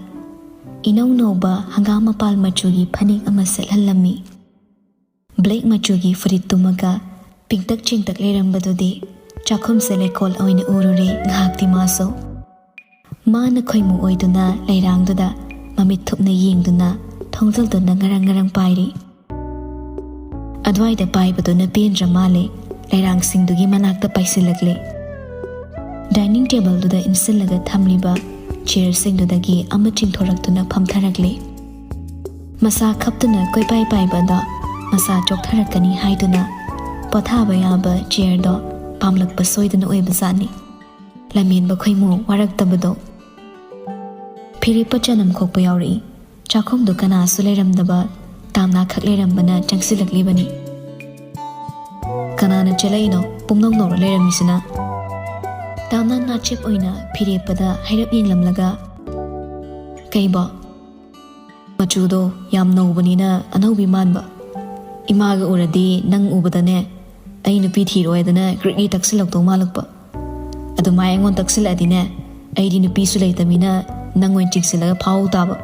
ꯏꯅꯧ ꯅꯧꯕ ꯍꯪꯒꯥꯝ ꯃꯄꯥꯜ ꯃꯆꯨꯒꯤ ꯐꯅꯦꯛ ꯑꯃ ꯁꯦꯠꯍꯜꯂꯝꯃꯤ꯫ ꯕ꯭ꯂꯦꯛ ꯃꯆꯨꯒꯤ ꯐꯨꯔꯤꯠꯇꯨꯃꯒ ꯄꯤꯡꯇꯛ ꯆꯤꯡꯇꯛ ꯂꯩꯔꯝꯕꯗꯨꯗꯤ ꯆꯥꯛꯈꯨꯝꯁꯦ ꯂꯩꯀꯣꯜ ꯑꯣꯏꯅ ꯎꯔꯨꯔꯦ ꯉꯥꯏꯍꯥꯛꯇꯤ ꯃꯥꯁꯨ꯫ ꯃꯥꯅ ꯈꯣꯏꯃꯨ ꯑꯣꯏꯗꯨꯅ ꯂꯩꯔꯥꯡꯗꯨꯗ ꯃꯃꯤꯠ ꯊꯨꯞꯅ ꯌꯦꯡꯗꯨꯅ ꯊꯣꯡꯖꯜꯗꯨꯅ ꯉꯔꯪ ꯉꯔꯪ ꯄꯥꯏꯔꯤ꯫ ꯑꯗꯨꯋꯥꯏꯗ ꯄꯥꯏꯕꯗꯨꯅ ꯄꯦꯟꯗ꯭ꯔ ꯃꯥꯜꯂꯦ, ꯂꯩꯔꯥꯡꯁꯤꯡꯗꯨꯒꯤ ꯃꯅꯥꯛꯇ ꯄꯥꯏꯁꯤꯜꯂꯛꯂꯦ꯫ ꯗꯥꯏꯅꯤꯡ ꯇꯦꯕꯜꯗꯨꯗ ꯏꯟꯁꯤꯜꯂꯒ ꯊꯝꯂꯤꯕ ꯆꯤꯌꯔꯁꯤꯡꯗꯨꯗꯒꯤ ꯑꯃ ꯆꯤꯡꯊꯣꯔꯛꯇꯨꯅ ꯐꯝꯊꯔꯛꯂꯦ꯫ ꯃꯁꯥ ꯈꯞꯇꯨꯅ ꯀꯣꯏꯄꯥꯏ ꯄꯥꯏꯕꯗ ꯃꯁꯥ ꯆꯣꯛꯊꯔꯛꯀꯅꯤ ꯍꯥꯏꯗꯨꯅ ꯄꯣꯊꯥꯕ ꯌꯥꯕ ꯆꯤꯌꯔꯗꯣ ꯄꯥꯝꯂꯛꯄ ꯁꯣꯏꯗꯅ ꯑꯣꯏꯕꯖꯥꯠꯅꯤ꯫ ꯂꯝꯍꯦꯟꯕ ꯈꯣꯏꯃꯨ ꯋꯥꯔꯛꯇꯕꯗꯣ꯫ ꯐꯤꯔꯦꯞꯄ ꯆꯅꯝ ꯈꯣꯛꯄ ꯌꯥꯎꯔꯛꯏ꯫ ꯆꯥꯛꯈꯨꯝꯗꯣ ꯀꯅꯥꯁꯨ ꯂꯩꯔꯝꯗꯕ ꯇꯥꯝꯅꯥꯈꯛ ꯂꯩꯔꯝꯕꯅ ꯆꯪꯁꯤꯜꯂꯛꯂꯤꯕꯅꯤ꯫ "ꯀꯅꯥꯅ ꯆꯦꯜꯂꯛꯏꯅꯣ ꯄꯨꯡꯅꯧ ꯅꯧꯔ ꯂꯩꯔꯝꯃꯤꯁꯤꯅ?" ꯇꯥꯝꯅꯥ ꯅꯥꯆꯦꯞ ꯑꯣꯏꯅ ꯐꯤꯔꯦꯞꯄꯗ ꯍꯥꯏꯔꯞ ꯌꯦꯡꯂꯝꯂꯒ, "ꯀꯩꯕꯣ? ꯃꯆꯨꯗꯣ ꯌꯥꯝ ꯅꯧꯕꯅꯤꯅ ꯑꯅꯧꯕꯤ ꯃꯥꯟꯕ꯫ ꯏꯃꯥꯒ ꯎꯔꯗꯤ ꯅꯪ ꯎꯕꯗꯅꯦ ꯑꯩ ꯅꯨꯄꯤ ꯊꯤꯔꯣꯏꯗꯅ ꯒ꯭ꯔꯤꯛꯂꯤ ꯇꯛꯁꯤꯜꯂꯛꯇꯧ ꯃꯥꯜꯂꯛꯄ꯫ ꯑꯗꯨꯃꯥꯏ ꯑꯩꯉꯣꯟꯗ ꯇꯛꯁꯤꯜꯂꯛꯑꯗꯤꯅꯦ ꯑꯩꯗꯤ ꯅꯨꯄꯤꯁꯨ ꯂꯩꯇꯃꯤꯅ ꯅꯪ ꯑꯣꯏꯅ ꯆꯤꯡꯁꯤꯜꯂꯒ ꯐꯥꯎ ꯇꯥꯕ꯫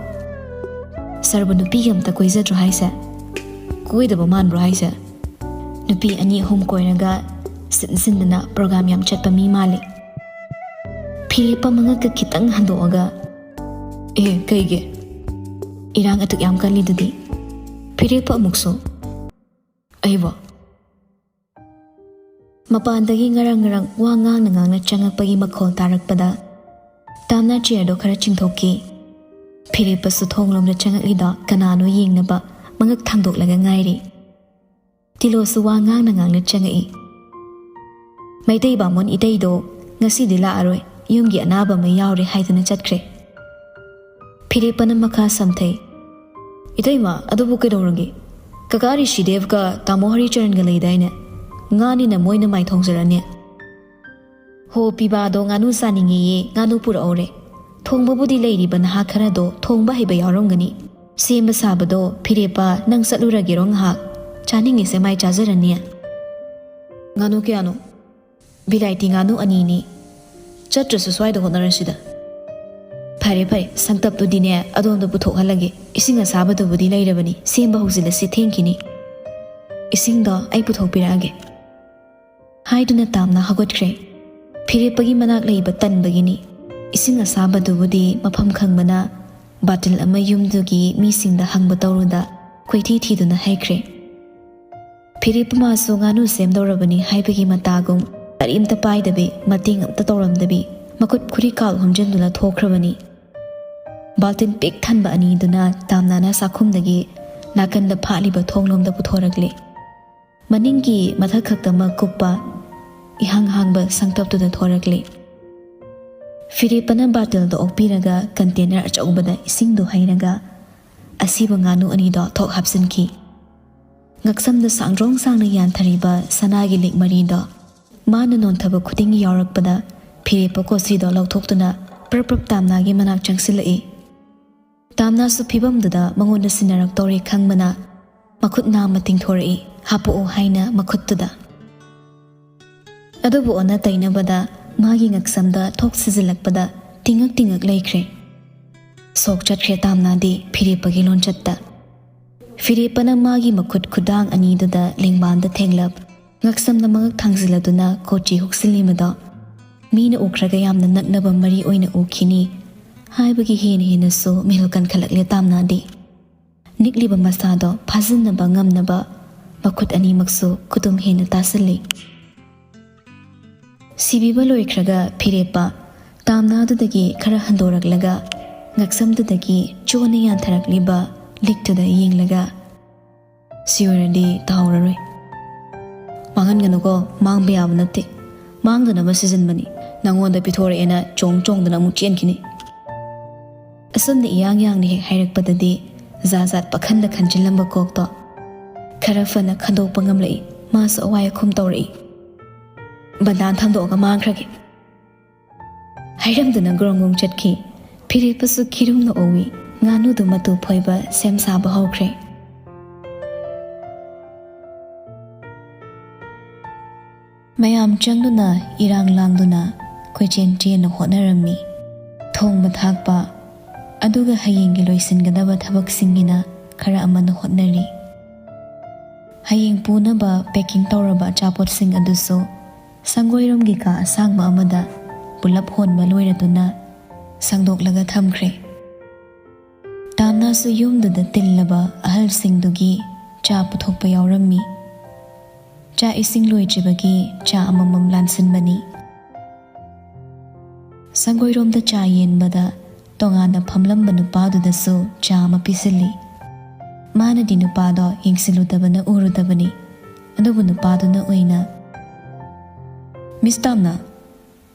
ꯁꯔꯕꯨ ꯅꯨꯄꯤꯒ ꯑꯝꯇ ꯀꯣꯏꯖꯗ꯭ꯔꯣ ꯍꯥꯏꯁꯦ? ꯀꯣꯏꯗꯕ ꯃꯥꯟꯕ꯭ꯔꯣ ꯍꯥꯏꯁꯦ? ꯅꯨꯄꯤ ꯑꯅꯤ ꯑꯍꯨꯝ ꯀꯣꯏꯔꯒ ꯁꯤꯟ ꯁꯤꯟꯗꯅ ꯄ꯭ꯔꯣꯒꯥꯝ ꯌꯥꯝ ꯆꯠꯄ ꯃꯤ ꯃꯥꯜꯂꯤ꯫" ꯐꯤꯔꯦꯞꯄ ꯃꯉꯛꯀ ꯈꯤꯇꯪ ꯍꯟꯗꯣꯛꯑꯒ, "ꯑꯦ, ꯀꯩꯒꯤ? ꯏꯔꯥꯡ ꯑꯗꯨꯛ ꯌꯥꯝ ꯀꯜꯂꯤꯗꯨꯗꯤ?" ꯐꯤꯔꯦꯞꯄ ꯑꯃꯨꯛꯁꯨ, "ꯑꯩꯕꯣ?" ꯃꯄꯥꯟꯗꯒꯤ ꯉꯔꯪ ꯉꯔꯪ ꯋꯥ ꯉꯥꯡꯅ ꯉꯥꯡꯅ ꯆꯪꯉꯛꯄꯒꯤ ꯃꯈꯣꯜ ꯇꯥꯔꯛꯄꯗ ꯇꯥꯝꯅꯥ ꯆꯤꯌꯔꯗꯣ ꯈꯔ ꯆꯤꯡꯊꯣꯛꯈꯤ꯫ ꯐꯤꯔꯦꯞꯄꯁꯨ ꯊꯣꯡꯂꯣꯝꯗ ꯆꯪꯉꯛꯂꯤꯗꯣ ꯀꯅꯥꯅꯣ ꯌꯦꯡꯅꯕ ꯃꯉꯛ ꯊꯥꯡꯗꯣꯛꯂꯒ ꯉꯥꯏꯔꯤ꯫ ꯇꯤꯂꯣꯁꯨ ꯋꯥ ꯉꯥꯡꯅ ꯉꯥꯡꯅ ꯆꯪꯉꯛꯏ꯫ "ꯃꯩꯇꯩ ꯕꯥꯃꯣꯟ ꯏꯇꯩꯗꯣ ꯉꯁꯤꯗꯤ ꯂꯥꯛꯑꯔꯣꯏ, ꯌꯨꯝꯒꯤ ꯑꯅꯥꯕ ꯑꯃ ꯌꯥꯎꯔꯦ ꯍꯥꯏꯗꯨꯅ ꯆꯠꯈ꯭ꯔꯦ꯫" ꯐꯤꯔꯦꯞꯄꯅ ꯃꯈꯥ ꯁꯝꯊꯩ꯫ "ꯏꯇꯩꯃ, ꯑꯗꯨꯕꯨ ꯀꯩꯗꯧꯔꯒꯦ? ꯀꯀꯥ ꯔꯤꯁꯤꯗꯦꯕꯒ ꯇꯥꯃꯣ ꯍꯔꯤꯆꯔꯟꯒ ꯂꯩꯗꯥꯏꯅꯦ? ꯉꯥꯅꯤꯅ ꯃꯣꯏꯅ ꯃꯥꯏ ꯊꯣꯡꯖꯔꯅꯤ꯫ ꯍꯣ, ꯄꯤꯕꯥꯗꯣ ꯉꯥꯅꯨ ꯆꯥꯅꯤꯡꯉꯦꯌꯦ, ꯉꯥꯅꯨ ꯄꯨꯔꯛꯍꯧꯔꯦ꯫ ꯊꯣꯡꯕꯕꯨꯗꯤ ꯂꯩꯔꯤꯕ ꯅꯍꯥ ꯈꯔꯗꯣ ꯊꯣꯡꯕ ꯍꯩꯕ ꯌꯥꯎꯔꯝꯒꯅꯤ꯫ ꯁꯦꯝꯕ ꯁꯥꯕꯗꯣ ꯐꯤꯔꯦꯞꯄ, ꯅꯪ ꯆꯠꯂꯨꯔꯒꯦꯔꯣ ꯉꯥꯏꯍꯥꯛ? ꯆꯥꯅꯤꯡꯉꯤꯁꯦ ꯃꯥꯏ ꯆꯥꯖꯔꯅꯤ꯫ ꯉꯥꯅꯨ ꯀꯌꯥꯅꯣ? ꯕꯤꯂꯥꯏꯇꯤ ꯉꯥꯅꯨ ꯑꯅꯤꯅꯤ꯫ ꯆꯠꯇ꯭ꯔꯁꯨ ꯁ꯭ꯋꯥꯏꯗ ꯍꯣꯠꯅꯔꯁꯤꯗ꯫ ꯐꯔꯦ ꯐꯔꯦ, ꯁꯪꯇꯞꯇꯨꯗꯤꯅꯦ ꯑꯗꯣꯝꯗ ꯄꯨꯊꯣꯛꯍꯜꯂꯒꯦ꯫ ꯏꯁꯤꯡ ꯑꯁꯥꯕꯗꯨꯕꯨꯗꯤ ꯂꯩꯔꯕꯅꯤ, ꯁꯦꯝꯕ ꯍꯧꯖꯤꯜꯂꯁꯤ, ꯊꯦꯡꯈꯤꯅꯤ꯫ ꯏꯁꯤꯡꯗꯣ ꯑꯩ ꯄꯨꯊꯣꯛꯄꯤꯔꯛꯑꯒꯦ꯫ ꯍꯥꯏꯗꯨꯅ ꯇꯥꯝꯅ ꯍꯧꯒꯠꯈ꯭ꯔꯦ꯫ ꯐꯤꯔꯦꯞꯄꯒꯤ ꯃꯅꯥꯛ ꯂꯩꯕ ꯇꯟꯕꯒꯤꯅꯤ꯫ ꯏꯁꯤꯡ ꯑꯁꯥꯕꯗꯨꯕꯨꯗꯤ ꯃꯐꯝ ꯈꯪꯕꯅ ꯕꯥꯇꯤꯜ ꯑꯃ ꯌꯨꯝꯗꯨꯒꯤ ꯃꯤꯁꯤꯡꯗ ꯍꯪꯕ ꯇꯧꯔꯨꯗ ꯀꯣꯏꯊꯤ ꯊꯤꯗꯨꯅ ꯍꯩꯈ꯭ꯔꯦ꯫ ꯐꯤꯔꯦꯞꯄ ꯃꯥꯁꯨ ꯉꯥꯅꯨ ꯁꯦꯝꯗꯧꯔꯕꯅꯤ ꯍꯥꯏꯕꯒꯤ ꯃꯇꯥꯒꯨꯝ ꯀꯔꯤꯝꯇ ꯄꯥꯏꯗꯕꯤ, ꯃꯇꯦꯡ ꯑꯝꯇ ꯇꯧꯔꯝꯗꯕꯤ, ꯃꯈꯨꯠ ꯈꯨꯔꯤꯀꯥꯎ ꯍꯨꯝꯖꯤꯟꯗꯨꯅ ꯊꯣꯛꯈ꯭ꯔꯕꯅꯤ꯫ ꯕꯥꯜꯇꯤꯟ ꯄꯤꯛ ꯊꯟꯕ ꯑꯅꯤꯗꯨꯅ ꯇꯥꯝꯅꯥꯅ ꯆꯥꯛꯈꯨꯝꯗꯒꯤ ꯅꯥꯀꯟꯗ ꯐꯥꯠꯂꯤꯕ ꯊꯣꯡꯂꯣꯝꯗ ꯄꯨꯊꯣꯔꯛꯂꯦ꯫ ꯃꯅꯤꯡꯒꯤ ꯃꯊꯛ ꯈꯛꯇꯃꯛ ꯀꯨꯞꯄ ꯏꯍꯥꯡ ꯍꯥꯡꯕ ꯁꯪꯇꯞꯇꯨꯗ ꯊꯣꯔꯛꯂꯦ꯫ ꯐꯤꯔꯦꯞꯄꯅ ꯕꯥꯇꯜꯗ ꯑꯣꯛꯄꯤꯔꯒ ꯀꯟꯇꯦꯅꯔ ꯑꯆꯧꯕꯗ ꯏꯁꯤꯡꯗꯨ ꯍꯩꯔꯒ ꯑꯁꯤꯕ ꯉꯥꯅꯨ ꯑꯅꯤꯗꯣ ꯊꯣꯛ ꯍꯥꯞꯆꯤꯟꯈꯤ꯫ ꯉꯛꯁꯝꯗ ꯁꯥꯡꯗ꯭ꯔꯣꯡ ꯁꯥꯡꯅ ꯌꯥꯟꯊꯔꯤꯕ ꯁꯅꯥꯒꯤ ꯂꯤꯛ ꯃꯔꯤꯗꯣ ꯃꯥꯅ ꯅꯣꯟꯊꯕ ꯈꯨꯗꯤꯡꯒꯤ ꯌꯥꯎꯔꯛꯄꯗ ꯐꯤꯔꯦꯞꯄ ꯀꯣꯁꯤꯗꯣ ꯂꯧꯊꯣꯛꯇꯨꯅ ꯄ꯭ꯔꯞ ꯄ꯭ꯔꯞ ꯇꯥꯝꯅꯥꯒꯤ ꯃꯅꯥꯛ ꯆꯪꯁꯤꯜꯂꯛꯏ꯫ ꯇꯥꯝꯅꯥꯁꯨ ꯐꯤꯕꯝꯗꯨꯗ ꯃꯉꯣꯟꯗ ꯁꯤꯟꯅꯔꯛꯇꯧꯔꯦ ꯈꯪꯕꯅ ꯃꯈꯨꯠ ꯅꯥꯝꯃ ꯇꯤꯡꯊꯣꯔꯛꯏ, "ꯍꯥꯞꯄꯛꯑꯣ" ꯍꯥꯏꯅ ꯃꯈꯨꯠꯇꯨꯗ꯫ ꯑꯗꯨꯕꯨ ꯑꯣꯟꯅ ꯇꯩꯅꯕꯗ ꯃꯥꯒꯤ ꯉꯛꯁꯝꯗ ꯊꯣꯛ ꯁꯤꯖꯤꯜꯂꯛꯄꯗ ꯇꯤꯡꯉꯛ ꯇꯤꯡꯉꯛ ꯂꯩꯈ꯭ꯔꯦ꯫ ꯁꯣꯛ ꯆꯠꯈ꯭ꯔꯦ ꯇꯥꯝꯅꯥꯗꯤ ꯐꯤꯔꯦꯞꯄꯒꯤ ꯂꯣꯟꯆꯠꯇ꯫ ꯐꯤꯔꯦꯞꯄꯅ ꯃꯥꯒꯤ ꯃꯈꯨꯠ ꯈꯨꯗꯥꯡ ꯑꯅꯤꯗꯨꯗ ꯂꯦꯡꯕꯥꯟꯗ ꯊꯦꯡꯂꯞ, ꯉꯛꯁꯝꯗ ꯃꯉꯛ ꯊꯥꯡꯖꯤꯜꯂꯗꯨꯅ ꯀꯣꯆꯤ ꯍꯨꯛꯁꯤꯜꯂꯤꯕꯗꯣ ꯃꯤꯅ ꯎꯈ꯭ꯔꯒ ꯌꯥꯝꯅ ꯅꯛꯅꯕ ꯃꯔꯤ ꯑꯣꯏꯅ ꯎꯈꯤꯅꯤ ꯍꯥꯏꯕꯒꯤ ꯍꯦꯟꯅ ꯍꯦꯟꯅꯁꯨ ꯃꯤꯍꯨꯜ ꯀꯟꯈꯠꯂꯛꯂꯦ ꯇꯥꯝꯅꯥꯗꯤ꯫ ꯅꯤꯛꯂꯤꯕ ꯃꯁꯥꯗꯣ ꯐꯥꯖꯤꯟꯅꯕ ꯉꯝꯅꯕ ꯃꯈꯨꯠ ꯑꯅꯤꯃꯛꯁꯨ ꯈꯨꯇꯨꯝ ꯍꯦꯟꯅ ꯇꯥꯁꯤꯜꯂꯤ꯫ ꯁꯤꯕꯤꯕ ꯂꯣꯏꯈ꯭ꯔꯒ ꯐꯤꯔꯦꯞꯄ ꯇꯥꯝꯅꯥꯗꯨꯗꯒꯤ ꯈꯔ ꯍꯟꯗꯣꯔꯛꯂꯒ ꯉꯛꯁꯝꯗꯨꯗꯒꯤ ꯆꯣꯟꯅ ꯌꯥꯟꯊꯔꯛꯂꯤꯕ ꯂꯤꯛꯇꯨꯗ ꯌꯦꯡꯂꯒ, "ꯁꯤ ꯑꯣꯏꯔꯗꯤ ꯇꯥꯍꯧꯔꯔꯣꯏ꯫ ꯃꯥꯡꯍꯟꯒꯅꯨꯀꯣ, ꯃꯥꯡꯕ ꯌꯥꯕ ꯅꯠꯇꯦ꯫ ꯃꯥꯡꯗꯅꯕ ꯁꯤꯖꯤꯟꯕꯅꯤ꯫ ꯅꯪꯉꯣꯟꯗ ꯄꯤꯊꯣꯔꯛꯑꯦꯅ ꯆꯣꯡ ꯆꯣꯡꯗꯅ ꯑꯃꯨꯛ ꯆꯦꯟꯈꯤꯅꯤ"꯫ ꯑꯁꯨꯝꯅ ꯏꯌꯥꯡ ꯌꯥꯡꯅ ꯍꯦꯛ ꯍꯥꯏꯔꯛꯄꯗꯗꯤ ꯖꯥꯠ ꯖꯥꯠ ꯄꯥꯈꯟꯗ ꯈꯟꯖꯤꯜꯂꯝꯕ ꯀꯣꯛꯇꯣ ꯈꯔ ꯐꯅ ꯈꯟꯗꯣꯛꯄ ꯉꯝꯂꯛꯏ꯫ ꯃꯥꯁꯨ ꯑꯋꯥꯏ ꯑꯈꯨꯝ ꯇꯧꯔꯛꯏ꯫ "ꯕꯟꯗꯥꯟ ꯊꯝꯗꯣꯛꯑꯒ ꯃꯥꯡꯈ꯭ꯔꯒꯦ" ꯍꯥꯏꯔꯝꯗꯨꯅ ꯒ꯭ꯔꯣꯡ ꯒ꯭ꯔꯣꯡ ꯆꯠꯈꯤ꯫ ꯐꯤꯔꯦꯞꯄꯁꯨ ꯈꯤꯔꯨꯝꯅ ꯎꯋꯤ꯫ ꯉꯥꯅꯨꯗꯨ ꯃꯇꯨ ꯐꯣꯏꯕ ꯁꯦꯝ ꯁꯥꯕ ꯍꯧꯈ꯭ꯔꯦ꯫ ꯃꯌꯥꯝ ꯆꯪꯗꯨꯅ, ꯏꯔꯥꯡ ꯂꯥꯡꯗꯨꯅ ꯀꯣꯏꯆꯦꯟ ꯆꯦꯟꯅ ꯍꯣꯠꯅꯔꯝꯃꯤ꯫ ꯊꯣꯡꯕ ꯊꯥꯛꯄ, ꯑꯗꯨꯒ ꯍꯌꯦꯡꯒꯤ ꯂꯣꯏꯁꯤꯟꯒꯗꯕ ꯊꯕꯛꯁꯤꯡꯒꯤꯅ ꯈꯔ ꯑꯃꯅ ꯍꯣꯠꯅꯔꯤ꯫ ꯍꯌꯦꯡ ꯄꯨꯅꯕ packing ꯇꯧꯔꯕ ꯑꯆꯥꯄꯣꯠꯁꯤꯡ ꯑꯗꯨꯁꯨ ꯁꯪꯒꯣꯏꯔꯣꯝꯒꯤ ꯀꯥ ꯑꯁꯥꯡꯕ ꯑꯃꯗ ꯄꯨꯂꯞ ꯍꯣꯟꯕ ꯂꯣꯏꯔꯗꯨꯅ ꯁꯪꯗꯣꯛꯂꯒ ꯊꯝꯈ꯭ꯔꯦ꯫ ꯇꯥꯝꯅꯥꯁꯨ ꯌꯨꯝꯗꯨꯗ ꯇꯤꯜꯂꯕ ꯑꯍꯜꯁꯤꯡꯗꯨꯒꯤ ꯆꯥ ꯄꯨꯊꯣꯛꯄ ꯌꯥꯎꯔꯝꯃꯤ꯫ ꯆꯥꯛ ꯏꯁꯤꯡ ꯂꯣꯏꯗ꯭ꯔꯤꯕꯒꯤ ꯆꯥ ꯑꯃꯃꯝ ꯂꯥꯟꯁꯤꯟꯕꯅꯤ꯫ ꯁꯪꯒꯣꯏꯔꯣꯝꯗ ꯆꯥ ꯌꯦꯟꯕꯗ ꯇꯣꯉꯥꯟꯅ ꯐꯝꯂꯝꯕ ꯅꯨꯄꯥꯗꯨꯗꯁꯨ ꯆꯥ ꯑꯃ ꯄꯤꯁꯤꯜꯂꯤ꯫ ꯃꯥꯅꯗꯤ ꯅꯨꯄꯥꯗꯣ ꯌꯦꯡꯁꯤꯜꯂꯨꯗꯕꯅ ꯎꯔꯨꯗꯕꯅꯤ, ꯑꯗꯨꯕꯨ ꯅꯨꯄꯥꯗꯨꯅ ꯑꯣꯏꯅ, "ꯃꯤꯁ ꯇꯥꯝꯅꯥ?"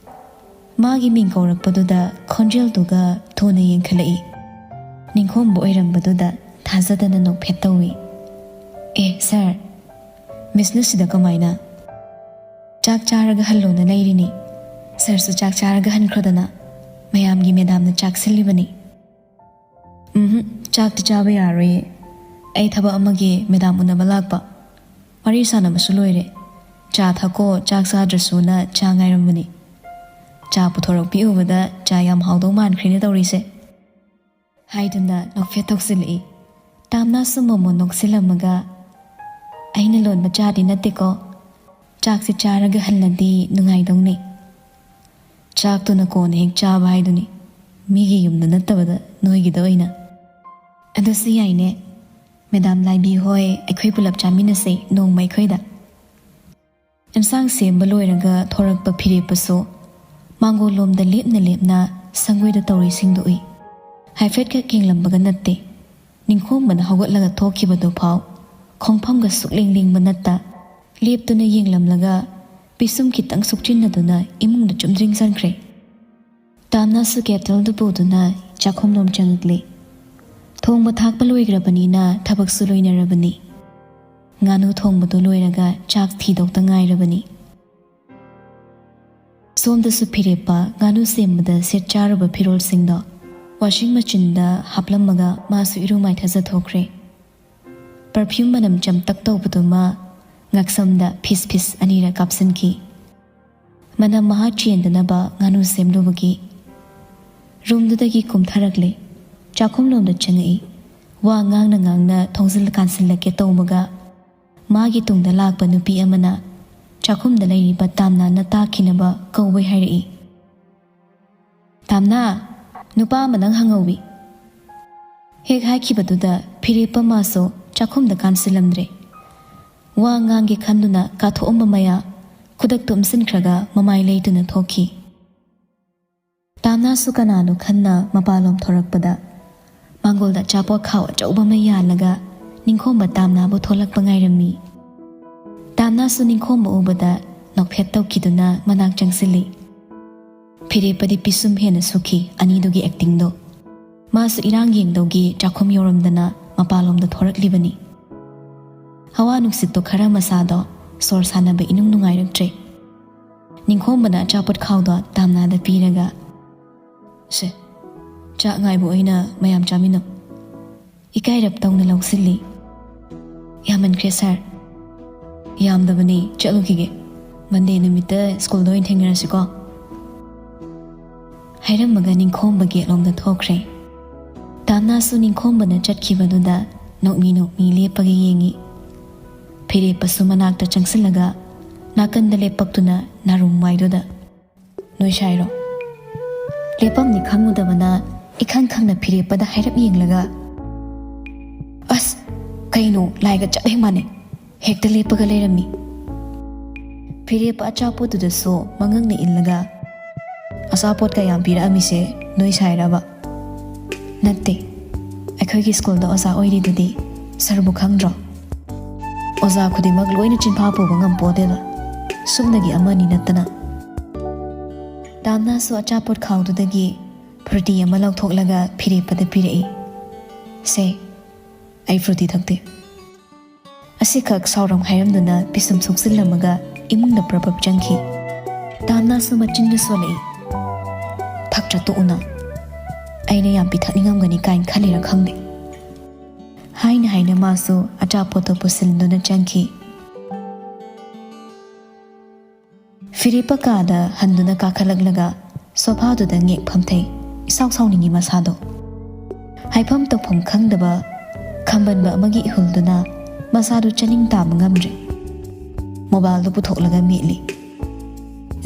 ꯃꯥꯒꯤ ꯃꯤꯡ ꯀꯧꯔꯛꯄꯗꯨꯗ ꯈꯣꯟꯖꯦꯜꯗꯨꯒ ꯊꯨꯅ ꯌꯦꯡꯈꯠꯂꯛꯏ꯫ ꯅꯤꯡꯈꯣꯝꯕ ꯑꯣꯏꯔꯝꯕꯗꯨꯗ ꯊꯥꯖꯗꯅ ꯅꯣꯛꯐꯦꯠ ꯇꯧꯏ꯫ "ꯑꯦ ꯁꯥꯔ, ꯃꯤꯁꯅ ꯁꯤꯗ ꯀꯃꯥꯏꯅ?" "ꯆꯥꯛ ꯆꯥꯔꯒ ꯍꯜꯂꯣꯅ ꯂꯩꯔꯤꯅꯤ꯫ ꯁꯥꯔꯁꯨ ꯆꯥꯛ ꯆꯥꯔꯒ ꯍꯟꯈ꯭ꯔꯣꯗꯅ, ꯃꯌꯥꯝꯒꯤ ꯃꯦꯗꯥꯝꯅ ꯆꯥꯛ ꯁꯤꯜꯂꯤꯕꯅꯤ꯫" "ꯎꯝꯍꯨꯝ, ꯆꯥꯛꯇꯤ ꯆꯥꯕ ꯌꯥꯔꯣꯏꯌꯦ꯫ ꯑꯩ ꯊꯕꯛ ꯑꯃꯒꯤ ꯃꯦꯗꯥꯝ ꯎꯅꯕ ꯂꯥꯛꯄ꯫ ꯋꯥꯔꯤ ꯁꯥꯟꯅꯕꯁꯨ ꯂꯣꯏꯔꯦ꯫ ꯆꯥ ꯊꯛꯀꯣ, ꯆꯥꯛ ꯆꯥꯗ꯭ꯔꯁꯨꯅ ꯆꯥ ꯉꯥꯏꯔꯝꯕꯅꯤ꯫ ꯆꯥ ꯄꯨꯊꯣꯔꯛꯄꯤ ꯎꯕꯗ ꯆꯥ ꯌꯥꯝ ꯍꯥꯎꯗꯧ ꯃꯥꯟꯈ꯭ꯔꯦꯅꯦ ꯇꯧꯔꯤꯁꯦ," ꯍꯥꯏꯗꯨꯅ ꯅꯣꯛꯐꯦꯠ ꯇꯧꯁꯤꯜꯂꯛꯏ꯫ ꯇꯥꯝꯅꯥꯁꯨ ꯃꯣꯃꯣꯟ ꯅꯣꯛꯁꯤꯜꯂꯝꯃꯒ, "ꯑꯩꯅ ꯂꯣꯟꯕ ꯆꯥꯗꯤ ꯅꯠꯇꯦꯀꯣ꯫ ꯆꯥꯛꯁꯦ ꯆꯥꯔꯒ ꯍꯜꯂꯗꯤ ꯅꯨꯡꯉꯥꯏꯗꯧꯅꯤ꯫ ꯆꯥꯛꯇꯨꯅ ꯀꯣꯟꯅ ꯍꯦꯛ ꯆꯥꯕ ꯍꯥꯏꯗꯨꯅꯤ꯫ ꯃꯤꯒꯤ ꯌꯨꯝꯗ ꯅꯠꯇꯕꯗ ꯅꯣꯏꯒꯤꯗ ꯑꯣꯏꯅ꯫ ꯑꯗꯨꯁꯨ ꯌꯥꯏꯅꯦ꯫ ꯃꯦꯗꯥꯝ ꯂꯥꯏꯕꯤ ꯍꯣꯏ ꯑꯩꯈꯣꯏ ꯄꯨꯂꯞ ꯆꯥꯃꯤꯟꯅꯁꯦ ꯅꯣꯡꯃ ꯑꯩꯈꯣꯏꯗ꯫" ꯑꯦꯟꯁꯥꯡ ꯁꯦꯝꯕ ꯂꯣꯏꯔꯒ ꯊꯣꯔꯛꯄ ꯐꯤꯔꯦꯞꯄꯁꯨ ꯃꯥꯡꯒꯣꯜꯂꯣꯝꯗ ꯂꯦꯞꯅ ꯂꯦꯞꯅ ꯁꯪꯒꯣꯏꯗ ꯇꯧꯔꯤꯁꯤꯡꯗꯨ ꯎꯏ꯫ ꯍꯥꯏꯐꯦꯠꯈꯛ ꯌꯦꯡꯂꯝꯕꯒ ꯅꯠꯇꯦ, ꯅꯤꯡꯈꯣꯝꯕꯅ ꯍꯧꯒꯠꯂꯒ ꯊꯣꯛꯈꯤꯕꯗꯨ ꯐꯥꯎ ꯈꯣꯡꯐꯝꯒ ꯁꯨꯛꯂꯦꯡ ꯂꯦꯡꯕ ꯅꯠꯇ, ꯂꯦꯞꯇꯨꯅ ꯌꯦꯡꯂꯝꯂꯒ ꯄꯤꯁꯨꯝ ꯈꯤꯇꯪ ꯁꯨꯛꯆꯤꯟꯅꯗꯨꯅ ꯏꯃꯨꯡꯗ ꯆꯨꯝꯗ꯭ꯔꯤꯡ ꯆꯪꯈ꯭ꯔꯦ꯫ ꯇꯥꯝꯅꯥꯁꯨ ꯀꯦꯇꯜꯗꯨ ꯄꯨꯗꯨꯅ ꯆꯥꯛꯈꯨꯝꯂꯣꯝ ꯆꯪꯂꯛꯂꯦ꯫ ꯊꯣꯡꯕ ꯊꯥꯛꯄ ꯂꯣꯏꯈ꯭ꯔꯕꯅꯤꯅ ꯊꯕꯛꯁꯨ ꯂꯣꯏꯅꯔꯕꯅꯤ꯫ ꯉꯥꯅꯨ ꯊꯣꯡꯕꯗꯨ ꯂꯣꯏꯔꯒ ꯆꯥꯛ ꯊꯤꯗꯧꯇ ꯉꯥꯏꯔꯕꯅꯤ꯫ ꯁꯣꯝꯗꯁꯨ ꯐꯤꯔꯦꯞꯄ ꯉꯥꯅꯨ ꯁꯦꯝꯕꯗ ꯁꯦꯠ ꯆꯥꯔꯨꯕ ꯐꯤꯔꯣꯜꯁꯤꯡꯗꯣ ꯋꯥꯁꯤꯡ ꯃꯦꯆꯤꯟꯗ ꯍꯥꯞꯂꯝꯃꯒ ꯃꯥꯁꯨ ꯏꯔꯨ ꯃꯥꯏꯊꯖꯊꯣꯛꯈ꯭ꯔꯦ꯫ ꯄꯔꯐ꯭ꯌꯨꯝ ꯃꯅꯝ ꯆꯝꯇꯛ ꯇꯧꯕꯗꯨꯃ ꯉꯛꯁꯝꯗ ꯐꯤꯁ ꯐꯤꯁ ꯑꯅꯤꯔꯛ ꯀꯥꯞꯁꯤꯟꯈꯤ꯫ ꯃꯅꯝ ꯃꯍꯥ ꯆꯦꯟꯗꯅꯕ ꯉꯥꯅꯨ ꯁꯦꯝꯂꯨꯕꯒꯤ ꯔꯨꯝꯗꯨꯗꯒꯤ ꯀꯨꯝꯊꯔꯛꯂꯦ꯫ ꯆꯥꯛꯈꯨꯝꯂꯣꯝꯗ ꯆꯪꯉꯛꯏ꯫ ꯋꯥ ꯉꯥꯡꯅ ꯉꯥꯡꯅ ꯊꯣꯡꯖꯤꯜ ꯀꯥꯟꯁꯤꯜꯂꯛꯀꯦ ꯇꯧꯕꯒ ꯃꯥꯒꯤ ꯇꯨꯡꯗ ꯂꯥꯛꯄ ꯅꯨꯄꯤ ꯑꯃꯅ ꯆꯥꯛꯈꯨꯝꯗ ꯂꯩꯔꯤꯕ ꯇꯥꯝꯅꯥꯅ ꯇꯥꯈꯤꯅꯕ ꯀꯧꯕꯩ ꯍꯥꯏꯔꯛꯏ, "ꯇꯥꯝꯅꯥ, ꯅꯨꯄꯥ ꯑꯃ ꯅꯪ ꯍꯪꯍꯧꯋꯤ꯫" ꯍꯦꯛ ꯍꯥꯏꯈꯤꯕꯗꯨꯗ ꯐꯤꯔꯦꯞꯄ ꯃꯥꯁꯨ ꯆꯥꯛꯈꯨꯝꯗ ꯀꯥꯟꯁꯤꯜꯂꯝꯗ꯭ꯔꯦ꯫ ꯋꯥ ꯉꯥꯡꯒꯦ ꯈꯟꯗꯨꯅ ꯀꯥꯊꯣꯛꯑꯝꯕ ꯃꯌꯥ ꯈꯨꯗꯛꯇ ꯎꯝꯁꯤꯟꯈ꯭ꯔꯒ ꯃꯃꯥꯏ ꯂꯩꯇꯨꯅ ꯊꯣꯛꯈꯤ꯫ ꯇꯥꯝꯅꯥꯁꯨ ꯀꯅꯥꯅꯣ ꯈꯟꯅ ꯃꯄꯥꯟꯂꯣꯝ ꯊꯣꯔꯛꯄꯗ ꯃꯥꯡꯒꯣꯜꯗ ꯑꯆꯥꯄꯣꯠ ꯈꯥꯎ ꯑꯆꯧꯕ ꯑꯃ ꯌꯥꯜꯂꯒ ꯅꯤꯡꯈꯣꯝꯕ ꯇꯥꯝꯅꯥꯕꯨ ꯊꯣꯛꯂꯛꯄ ꯉꯥꯏꯔꯝꯃꯤ꯫ ꯇꯥꯝꯅꯥꯁꯨ ꯅꯤꯡꯈꯣꯝꯕ ꯎꯕꯗ ꯅꯣꯛꯐꯦꯠ ꯇꯧꯈꯤꯗꯨꯅ ꯃꯅꯥꯛ ꯆꯪꯁꯤꯜꯂꯤ꯫ ꯐꯤꯔꯦꯞꯄꯗꯤ ꯄꯤꯁꯨꯝ ꯍꯦꯟꯅ ꯁꯨꯈꯤ ꯑꯅꯤꯗꯨꯒꯤ ꯑꯦꯛꯇꯤꯡꯗꯣ꯫ ꯃꯥꯁꯨ ꯏꯔꯥꯡ ꯌꯦꯡꯗꯧꯒꯤ ꯆꯥꯛꯈꯨꯝ ꯌꯧꯔꯝꯗꯅ ꯃꯄꯥꯟꯂꯣꯝꯗ ꯊꯣꯔꯛꯂꯤꯕꯅꯤ꯫ ꯍꯋꯥ ꯅꯨꯡꯁꯤꯠꯇꯣ ꯈꯔ ꯃꯁꯥꯗꯣ ꯁꯣꯔ ꯁꯥꯟꯅꯕ ꯏꯅꯨꯡ ꯅꯨꯡꯉꯥꯏꯔꯛꯇ꯭ꯔꯦ꯫ ꯅꯤꯡꯈꯣꯝꯕꯅ ꯑꯆꯥꯄꯣꯠ ꯈꯥꯎꯗꯣ ꯇꯥꯝꯅꯥꯗ ꯄꯤꯔꯒ, "ꯁꯦ, ꯆꯥꯛ ꯉꯥꯏꯕ ꯑꯣꯏꯅ ꯃꯌꯥꯝ ꯆꯥꯃꯤꯟꯅꯧ꯫" ꯏꯀꯥꯏꯔꯞ ꯇꯧꯅ ꯂꯧꯁꯤꯜꯂꯤ꯫ "ꯌꯥꯝꯃꯟꯈ꯭ꯔꯦ ꯁꯥꯔ꯫" "ꯌꯥꯝꯗꯕꯅꯤ, ꯆꯠꯂꯨꯈꯤꯒꯦ꯫ ꯃꯟꯗꯦ ꯅꯨꯃꯤꯠꯇ ꯁ꯭ꯀꯨꯜꯗ ꯑꯣꯏꯅ ꯊꯦꯡꯅꯔꯁꯤꯀꯣ?" ꯍꯥꯏꯔꯝꯃꯒ ꯅꯤꯡꯈꯣꯝꯕ ꯒꯦꯠꯂꯣꯝꯗ ꯊꯣꯛꯈ꯭ꯔꯦ꯫ ꯇꯥꯝꯅꯥꯁꯨ ꯅꯤꯡꯈꯣꯝꯕꯅ ꯆꯠꯈꯤꯕꯗꯨꯗ ꯅꯣꯛꯃꯤ ꯅꯣꯛꯃꯤ ꯂꯦꯞꯄꯒ ꯌꯦꯡꯉꯤ꯫ ꯐꯤꯔꯦꯞꯄꯁꯨ ꯃꯅꯥꯛꯇ ꯆꯪꯁꯤꯜꯂꯒ ꯅꯥꯀꯟꯗ ꯂꯦꯞꯄꯛꯇꯨꯅ ꯅꯥꯔꯨꯝ ꯋꯥꯏꯗꯨꯗ, "ꯅꯣꯏ ꯁꯥꯏꯔꯣ?" ꯂꯦꯞꯐꯝꯅꯤ ꯈꯪꯉꯨꯗꯕꯅ ꯏꯈꯪ ꯈꯪꯅ ꯐꯤꯔꯦꯞꯄꯗ ꯍꯥꯏꯔꯞ ꯌꯦꯡꯂꯒ, "ꯑꯁ, ꯀꯩꯅꯣ, ꯂꯥꯏꯒ ꯆꯞ ꯍꯦꯛ ꯃꯥꯟꯅꯩ꯫ ꯍꯦꯛꯇ ꯂꯦꯞꯄꯒ ꯂꯩꯔꯝꯃꯤ꯫" ꯐꯤꯔꯦꯞꯄ ꯑꯆꯥꯄꯣꯠꯇꯨꯗꯁꯨ ꯃꯉꯛꯅ ꯏꯜꯂꯒ, "ꯑꯆꯥꯄꯣꯠꯀ ꯌꯥꯝ ꯄꯤꯔꯛꯑꯝꯃꯤꯁꯦ ꯅꯣꯏ ꯁꯥꯏꯔꯕ?" "ꯅꯠꯇꯦ, ꯑꯩꯈꯣꯏꯒꯤ ꯁ꯭ꯀꯨꯜꯗ ꯑꯣꯖꯥ ꯑꯣꯏꯔꯤꯗꯨꯗꯤ ꯁꯥꯔꯕꯨ ꯈꯪꯗ꯭ꯔꯣ? ꯑꯣꯖꯥ ꯈꯨꯗꯤꯡꯃꯛ ꯂꯣꯏꯅ ꯆꯤꯟꯐꯥ ꯄꯨꯕ ꯉꯝꯄꯣꯗꯦꯕ, ꯁꯨꯞꯅꯒꯤ ꯑꯃꯅꯤ ꯅꯠꯇꯅ꯫" ꯇꯥꯝꯅꯥꯁꯨ ꯑꯆꯥꯄꯣꯠ ꯈꯥꯎꯗꯨꯗꯒꯤ ꯐ꯭ꯔꯨꯇꯤ ꯑꯃ ꯂꯧꯊꯣꯛꯂꯒ ꯐꯤꯔꯦꯞꯄꯗ ꯄꯤꯔꯛꯏ꯫ "ꯁꯦ, ꯑꯩ ꯐ꯭ꯔꯨꯇꯤ ꯊꯛꯇꯦ꯫" ꯑꯁꯤꯈꯛ ꯁꯥꯎꯔꯝ ꯍꯥꯏꯔꯝꯗꯨꯅ ꯄꯤꯁꯨꯝ ꯁꯣꯛꯆꯤꯜꯂꯝꯃꯒ ꯏꯃꯨꯡꯗ ꯄ꯭ꯔꯞ ꯄ꯭ꯔꯞ ꯆꯪꯈꯤ꯫ ꯇꯥꯝꯅꯥꯁꯨ ꯃꯆꯤꯟꯗ ꯁꯣꯜꯂꯛꯏ꯫ "ꯊꯛꯇ꯭ꯔ ꯇꯣꯛꯎꯅ꯫ ꯑꯩꯅ ꯌꯥꯝ ꯄꯤꯊꯛꯅꯤꯡꯉꯝꯒꯅꯤ ꯀꯥꯏꯅ ꯈꯜꯂꯤꯔ ꯈꯪꯗꯦ"꯫ ꯍꯥꯏꯅ ꯍꯥꯏꯅ ꯃꯥꯁꯨ ꯑꯆꯥꯄꯣꯠꯇꯣ ꯄꯨꯁꯤꯟꯗꯨꯅ ꯆꯪꯈꯤ꯫ ꯐꯤꯔꯦꯞꯄ ꯀꯥꯗ ꯍꯟꯗꯨꯅ ꯀꯥꯈꯠꯂꯛꯂꯒ ꯁꯣꯐꯥꯗꯨꯗ ꯉꯦꯛ ꯐꯝꯊꯩ꯫ ꯏꯁꯥꯎ ꯁꯥꯎꯅꯤꯡꯉꯤ ꯃꯁꯥꯗꯣ꯫ ꯍꯥꯏꯐꯝ ꯇꯧꯐꯝ ꯈꯪꯗꯕ ꯈꯝꯕꯟꯕ ꯑꯃꯒꯤ ꯏꯍꯨꯜꯗꯨꯅ ꯃꯁꯥꯗꯨ ꯆꯅꯤꯡ ꯇꯥꯕ ꯉꯝꯗ꯭ꯔꯦ꯫ ꯃꯣꯕꯥꯏꯜꯗꯨ ꯄꯨꯊꯣꯛꯂꯒ ꯃꯦꯠꯂꯤ꯫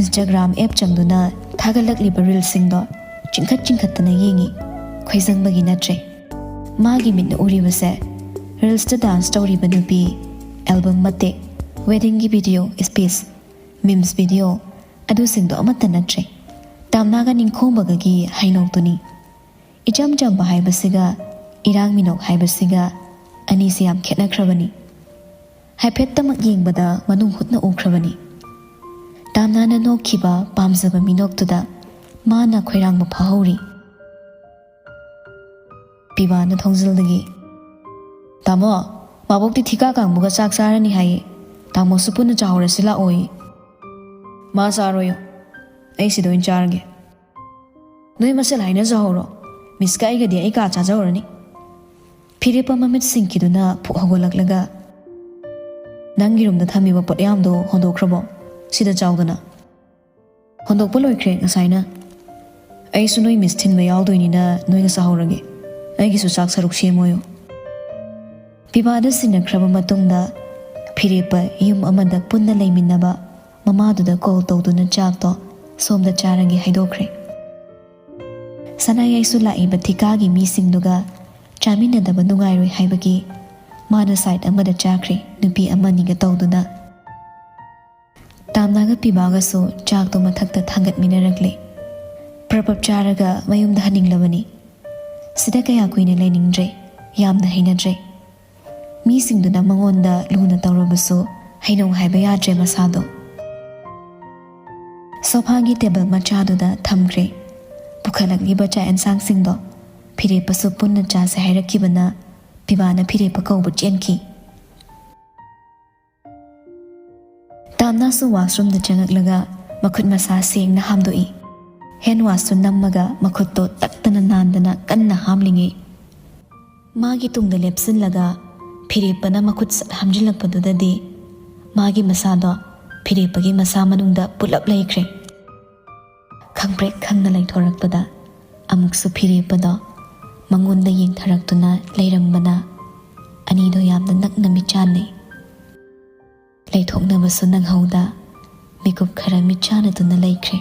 Instagram app ꯆꯪꯗꯨꯅ ꯊꯥꯒꯠꯂꯛꯂꯤꯕ ꯔꯤꯜꯁꯤꯡꯗꯣ ꯆꯤꯡꯈꯠ ꯆꯤꯡꯈꯠꯇꯅ ꯌꯦꯡꯉꯤ꯫ ꯈꯣꯏꯖꯪꯕꯒꯤ ꯅꯠꯇ꯭ꯔꯦ꯫ ꯃꯥꯒꯤ ꯃꯤꯠꯅ ꯎꯔꯤꯕꯁꯦ ꯔꯤꯜꯁꯇ ꯗꯥꯟꯁ ꯇꯧꯔꯤꯕ ꯅꯨꯄꯤ, ꯑꯦꯜꯕꯝ ꯃꯇꯦꯛ, ꯋꯦꯗꯤꯡꯒꯤ ꯚꯤꯗꯤꯑꯣ, ꯁ꯭ꯄꯤꯆ, ꯃꯤꯝꯁ ꯚꯤꯗꯤꯑꯣ, ꯑꯗꯨꯁꯤꯡꯗꯣ ꯑꯃꯠꯇ ꯅꯠꯇ꯭ꯔꯦ꯫ ꯇꯥꯝꯅꯥꯒ ꯅꯤꯡꯈꯣꯝꯕꯒꯒꯤ ꯍꯩꯅꯣꯛꯇꯨꯅꯤ꯫ ꯏꯆꯝ ꯆꯝꯕ ꯍꯥꯏꯕꯁꯤꯒ ꯏꯔꯥꯡ ꯃꯤꯅꯣꯛ ꯍꯥꯏꯕꯁꯤꯒ ꯑꯅꯤꯁꯤ ꯌꯥꯝ ꯈꯦꯠꯅꯈ꯭ꯔꯕꯅꯤ꯫ ꯍꯥꯏꯐꯦꯠꯇꯃꯛ ꯌꯦꯡꯕꯗ ꯃꯅꯨꯡ ꯍꯨꯠꯅ ꯎꯈ꯭ꯔꯕꯅꯤ꯫ ꯇꯥꯝꯅꯥꯅ ꯅꯣꯛꯈꯤꯕ ꯄꯥꯝꯖꯕ ꯃꯤꯅꯣꯛꯇꯨꯗ ꯃꯥꯅ ꯈꯣꯏꯔꯥꯡꯕ ꯐꯥꯍꯧꯔꯤ꯫ ꯄꯤꯕꯥꯅ ꯊꯣꯡꯖꯤꯜꯗꯒꯤ, "ꯇꯥꯃꯣ, ꯃꯥꯕꯣꯛꯇꯤ ꯊꯤꯀꯥ ꯀꯥꯡꯕꯨꯒ ꯆꯥꯛ ꯆꯥꯔꯅꯤ ꯍꯥꯏꯌꯦ꯫ ꯇꯥꯃꯣꯁꯨ ꯄꯨꯟꯅ ꯆꯥꯍꯧꯔꯁꯤ ꯂꯥꯛꯑꯣꯌꯦ"꯫ "ꯃꯥ ꯆꯥꯔꯣꯏꯌꯣ, ꯑꯩ ꯁꯤꯗ ꯑꯣꯏꯅ ꯆꯥꯔꯒꯦ꯫ ꯅꯣꯏ ꯃꯁꯦꯜ ꯍꯥꯏꯅꯖꯍꯧꯔꯣ, ꯃꯤꯁꯀ ꯑꯩꯒꯗꯤ ꯑꯩ ꯀꯥ ꯆꯥꯖꯍꯧꯔꯅꯤ"꯫ ꯐꯤꯔꯦꯞꯄ ꯃꯃꯤꯠ ꯁꯤꯡꯈꯤꯗꯨꯅ ꯐꯨꯛ ꯍꯧꯒꯠꯂꯛꯂꯒ, "ꯅꯪꯒꯤ ꯔꯨꯝꯗ ꯊꯝꯃꯤꯕ ꯄꯣꯠꯌꯥꯝꯗꯣ ꯍꯣꯟꯗꯣꯛꯈ꯭ꯔꯕꯣ? ꯁꯤꯗ ꯆꯥꯎꯗꯅ"꯫ "ꯍꯣꯟꯗꯣꯛꯄ ꯂꯣꯏꯈ꯭ꯔꯦ ꯉꯁꯥꯏꯅ꯫ ꯑꯩꯁꯨ ꯅꯣꯏ ꯃꯤꯁ ꯊꯤꯟꯕ ꯌꯥꯎꯗꯣꯏꯅꯤꯅ ꯅꯣꯏꯒ ꯆꯥꯍꯧꯔꯒꯦ꯫ ꯑꯩꯒꯤꯁꯨ ꯆꯥꯛ ꯁꯔꯨꯛ ꯁꯦꯝꯃꯣꯌꯣ"꯫ ꯄꯤꯕꯥꯗ ꯁꯤꯟꯅꯈ꯭ꯔꯕ ꯃꯇꯨꯡꯗ ꯐꯤꯔꯦꯞꯄ ꯌꯨꯝ ꯑꯃꯗ ꯄꯨꯟꯅ ꯂꯩꯃꯤꯟꯅꯕ ꯃꯃꯥꯗꯨꯗ ꯀꯣꯜ ꯇꯧꯗꯨꯅ ꯆꯥꯛꯇꯣ ꯁꯣꯝꯗ ꯆꯥꯔꯒꯦ ꯍꯥꯏꯗꯣꯛꯈ꯭ꯔꯦ꯫ ꯁꯅꯥꯌꯥꯏꯁꯨ ꯂꯥꯛꯏꯕ ꯊꯤꯀꯥꯒꯤ ꯃꯤꯁꯤꯡꯗꯨꯒ ꯆꯥꯃꯤꯟꯅꯗꯕ ꯅꯨꯡꯉꯥꯏꯔꯣꯏ ꯍꯥꯏꯕꯒꯤ ꯃꯥꯅ ꯁꯥꯏꯠ ꯑꯃꯗ ꯆꯥꯈ꯭ꯔꯦ, ꯅꯨꯄꯤ ꯑꯃꯅꯤꯒ ꯇꯧꯗꯨꯅ꯫ ꯇꯥꯝꯅꯥꯒ ꯄꯤꯕꯥꯒꯁꯨ ꯆꯥꯛꯇꯣ ꯃꯊꯛꯇ ꯊꯥꯡꯒꯠꯃꯤꯟꯅꯔꯛꯂꯦ꯫ ꯄ꯭ꯔꯞ ꯄ꯭ꯔꯞ ꯆꯥꯔꯒ ꯃꯌꯨꯝꯗ ꯍꯟꯅꯤꯡꯂꯕꯅꯤ꯫ ꯁꯤꯗ ꯀꯌꯥ ꯀꯨꯏꯅ ꯂꯩꯅꯤꯡꯗ꯭ꯔꯦ, ꯌꯥꯝꯅ ꯍꯩꯅꯗ꯭ꯔꯦ꯫ ꯃꯤꯁꯤꯡꯗꯨꯅ ꯃꯉꯣꯟꯗ ꯂꯨꯅ ꯇꯧꯔꯕꯁꯨ ꯍꯩꯅꯧ ꯍꯥꯏꯕ ꯌꯥꯗ꯭ꯔꯦ ꯃꯁꯥꯗꯣ꯫ ꯁꯣꯐꯥꯒꯤ ꯇꯦꯕꯜ ꯃꯆꯥꯗꯨꯗ ꯊꯝꯈ꯭ꯔꯦ꯫ ꯄꯨꯈꯠꯂꯛꯂꯤꯕ ꯆꯥꯛ ꯑꯦꯟꯁꯥꯡꯁꯤꯡꯗꯣ ꯐꯤꯔꯦꯞꯄꯁꯨ ꯄꯨꯟꯅ ꯆꯥꯁꯦ ꯍꯥꯏꯔꯛꯈꯤꯕꯅ ꯄꯤꯕꯥꯅ ꯐꯤꯔꯦꯞꯄ ꯀꯧꯕ ꯆꯦꯟꯈꯤ꯫ ꯇꯥꯝꯅꯥꯁꯨ ꯋꯥꯁꯔꯨꯝꯗ ꯆꯪꯉꯛꯂꯒ ꯃꯈꯨꯠ ꯃꯁꯥ ꯁꯦꯡꯅ ꯍꯥꯝꯗꯣꯛꯏ꯫ ꯍꯦꯟ ꯋꯥꯁꯇꯨ ꯅꯝꯃꯒ ꯃꯈꯨꯠꯇꯣ ꯇꯛꯇꯅ ꯅꯥꯟꯗꯅ ꯀꯟꯅ ꯍꯥꯝꯂꯤꯉꯩ, ꯃꯥꯒꯤ ꯇꯨꯡꯗ ꯂꯦꯞꯁꯤꯜꯂꯒ ꯐꯤꯔꯦꯞꯄꯅ ꯃꯈꯨꯠ ꯁꯠ ꯍꯥꯝꯖꯤꯜꯂꯛꯄꯗꯨꯗꯗꯤ ꯃꯥꯒꯤ ꯃꯁꯥꯗꯣ ꯐꯤꯔꯦꯞꯄꯒꯤ ꯃꯁꯥ ꯃꯅꯨꯡꯗ ꯄꯨꯂꯞ ꯂꯩꯈ꯭ꯔꯦ꯫ ꯈꯪꯄ꯭ꯔꯦꯛ ꯈꯪꯅ ꯂꯩꯊꯣꯔꯛꯄꯗ ꯑꯃꯨꯛꯁꯨ ꯐꯤꯔꯦꯞꯄꯗꯣ ꯃꯉꯣꯟꯗ ꯌꯦꯡꯊꯔꯛꯇꯨꯅ ꯂꯩꯔꯝꯕꯅ ꯑꯅꯤꯗꯣ ꯌꯥꯝꯅ ꯅꯛꯅ ꯃꯤꯠꯆꯥꯟꯅꯩ꯫ ꯂꯩꯊꯣꯛꯅꯕꯁꯨ ꯅꯪꯍꯧꯗ ꯃꯤꯀꯨꯞ ꯈꯔ ꯃꯤꯠꯆꯥꯟꯅꯗꯨꯅ ꯂꯩꯈ꯭ꯔꯦ꯫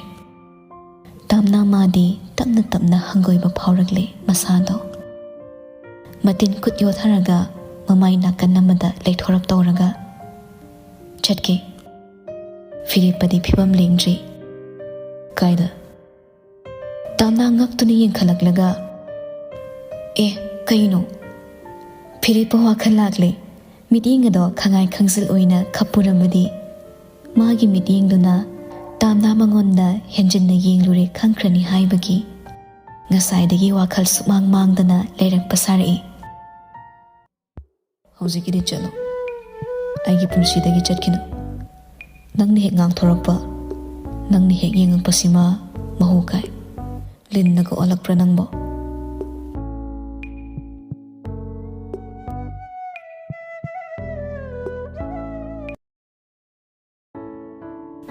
ꯇꯥꯝꯅꯥ ꯃꯥꯗꯤ ꯇꯞꯅ ꯇꯞꯅ ꯍꯪꯒꯣꯏꯕ ꯐꯥꯎꯔꯛꯂꯦ ꯃꯁꯥꯗꯣ꯫ ꯃꯇꯤꯟ ꯈꯨꯠ ꯌꯣꯠꯊꯔꯒ ꯃꯃꯥꯏ ꯅꯥꯀꯟ ꯑꯃꯗ ꯂꯩꯊꯣꯔꯛ ꯇꯧꯔꯒ ꯆꯠꯈꯤ꯫ ꯐꯤꯔꯦꯞꯄꯗꯤ ꯐꯤꯕꯝ ꯂꯦꯡꯗ꯭ꯔꯤ꯫ ꯀꯥꯏꯗ? ꯇꯥꯝꯅꯥ ꯉꯛꯇꯨꯅ ꯌꯦꯡꯈꯠꯂꯛꯂꯒ, "ꯑꯦ, ꯀꯩꯅꯣ?" ꯐꯤꯔꯦꯞꯄ ꯋꯥꯈꯜ ꯂꯥꯛꯂꯦ꯫ ꯃꯤꯠꯌꯦꯡ ꯑꯗꯣ ꯈꯉꯥꯏ ꯈꯪꯖꯤꯜ ꯑꯣꯏꯅ ꯈꯞꯄꯨꯔꯝꯃꯗꯤ ꯃꯥꯒꯤ ꯃꯤꯠꯌꯦꯡꯗꯨꯅ ꯇꯥꯝꯅꯥ ꯃꯉꯣꯟꯗ ꯍꯦꯟꯖꯤꯟꯅ ꯌꯦꯡꯂꯨꯔꯦ ꯈꯪꯈ꯭ꯔꯅꯤ ꯍꯥꯏꯕꯒꯤ ꯉꯁꯥꯏꯗꯒꯤ ꯋꯥꯈꯜ ꯁꯨꯃꯥꯡ ꯃꯥꯡꯗꯅ ꯂꯩꯔꯛꯄ ꯁꯥꯔꯛꯏ꯫ "ꯍꯧꯖꯤꯛꯀꯤꯗꯤ ꯆꯠꯂꯣ꯫ ꯑꯩꯒꯤ ꯄꯨꯟꯁꯤꯗꯒꯤ ꯆꯠꯈꯤꯅꯨ꯫ ꯅꯪꯅ ꯍꯦꯛ ꯉꯥꯡꯊꯣꯔꯛꯄ, ꯅꯪꯅ ꯍꯦꯛ ꯌꯦꯡꯉꯛꯄꯁꯤꯃ ꯃꯍꯨ ꯀꯥꯏ꯫ ꯂꯤꯟꯅꯒ ꯑꯣꯜꯂꯛꯄ꯭ꯔꯥ ꯅꯪꯕꯣ?"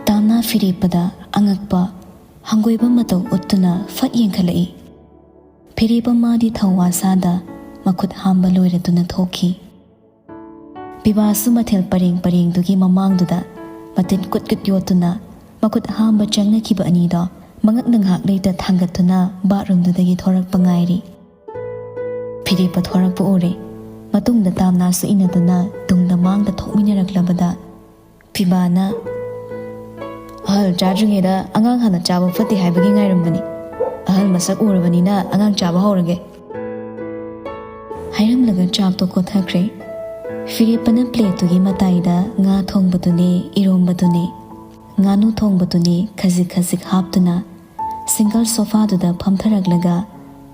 ꯇꯥꯝꯅꯥ ꯐꯤꯔꯦꯞꯄꯗ ꯑꯉꯛꯄ, ꯍꯪꯒꯣꯏꯕ ꯃꯇꯧ ꯎꯠꯇꯨꯅ ꯐꯠ ꯌꯦꯡꯈꯠꯂꯛꯏ꯫ ꯐꯤꯔꯦꯞꯄ ꯃꯥꯗꯤ ꯊꯧꯋꯥ ꯁꯥꯗ ꯃꯈꯨꯠ ꯍꯥꯝꯕ ꯂꯣꯏꯔꯗꯨꯅ ꯊꯣꯛꯈꯤ꯫ ꯄꯤꯕꯥꯁꯨ ꯃꯊꯦꯜ ꯄꯔꯦꯡ ꯄꯔꯦꯡꯗꯨꯒꯤ ꯃꯃꯥꯡꯗꯨꯗ ꯃꯇꯤꯟ ꯀꯨꯠ ꯀꯨꯠ ꯌꯣꯠꯇꯨꯅ ꯃꯈꯨꯠ ꯍꯥꯝꯕ ꯆꯪꯅꯈꯤꯕ ꯑꯅꯤꯗꯣ ꯃꯉꯛꯅ ꯉꯥꯏꯍꯥꯛ ꯂꯩꯇ ꯊꯥꯡꯒꯠꯇꯨꯅ ꯕꯥꯠꯔꯨꯝꯗꯨꯗꯒꯤ ꯊꯣꯔꯛꯄ ꯉꯥꯏꯔꯤ꯫ ꯐꯤꯔꯦꯞꯄ ꯊꯣꯔꯛꯄ ꯎꯔꯦ꯫ ꯃꯇꯨꯡꯗ ꯇꯥꯝꯅꯥꯁꯨ ꯏꯟꯅꯗꯨꯅ ꯇꯨꯡꯗ ꯃꯥꯡꯗ ꯊꯣꯛꯃꯤꯟꯅꯔꯛꯂꯕꯗ ꯐꯤꯕꯥꯅ, "ꯑꯍꯜ ꯆꯥꯗ꯭ꯔꯤꯉꯩꯗ ꯑꯉꯥꯡ ꯍꯥꯟꯅ ꯆꯥꯕ ꯐꯠꯇꯦ ꯍꯥꯏꯕꯒꯤ ꯉꯥꯏꯔꯝꯕꯅꯤ꯫ ꯑꯍꯜ ꯃꯁꯛ ꯎꯔꯕꯅꯤꯅ ꯑꯉꯥꯡ ꯆꯥꯕ ꯍꯧꯔꯒꯦ," ꯍꯥꯏꯔꯝꯂꯒ ꯆꯥꯛꯇꯣ ꯀꯣꯊꯈ꯭ꯔꯦ꯫ ꯐꯤꯔꯦꯞꯄꯅ ꯄ꯭ꯂꯦꯠꯇꯨꯒꯤ ꯃꯇꯥꯏꯗ ꯉꯥ ꯊꯣꯡꯕꯗꯨꯅꯦ, ꯏꯔꯣꯝꯕꯗꯨꯅꯦ, ꯉꯥꯅꯨ ꯊꯣꯡꯕꯗꯨꯅꯦ ꯈꯖꯤꯛ ꯈꯖꯤꯛ ꯍꯥꯞꯇꯨꯅ ꯁꯤꯡꯒꯜ ꯁꯣꯐꯥꯗꯨꯗ ꯐꯝꯊꯔꯛꯂꯒ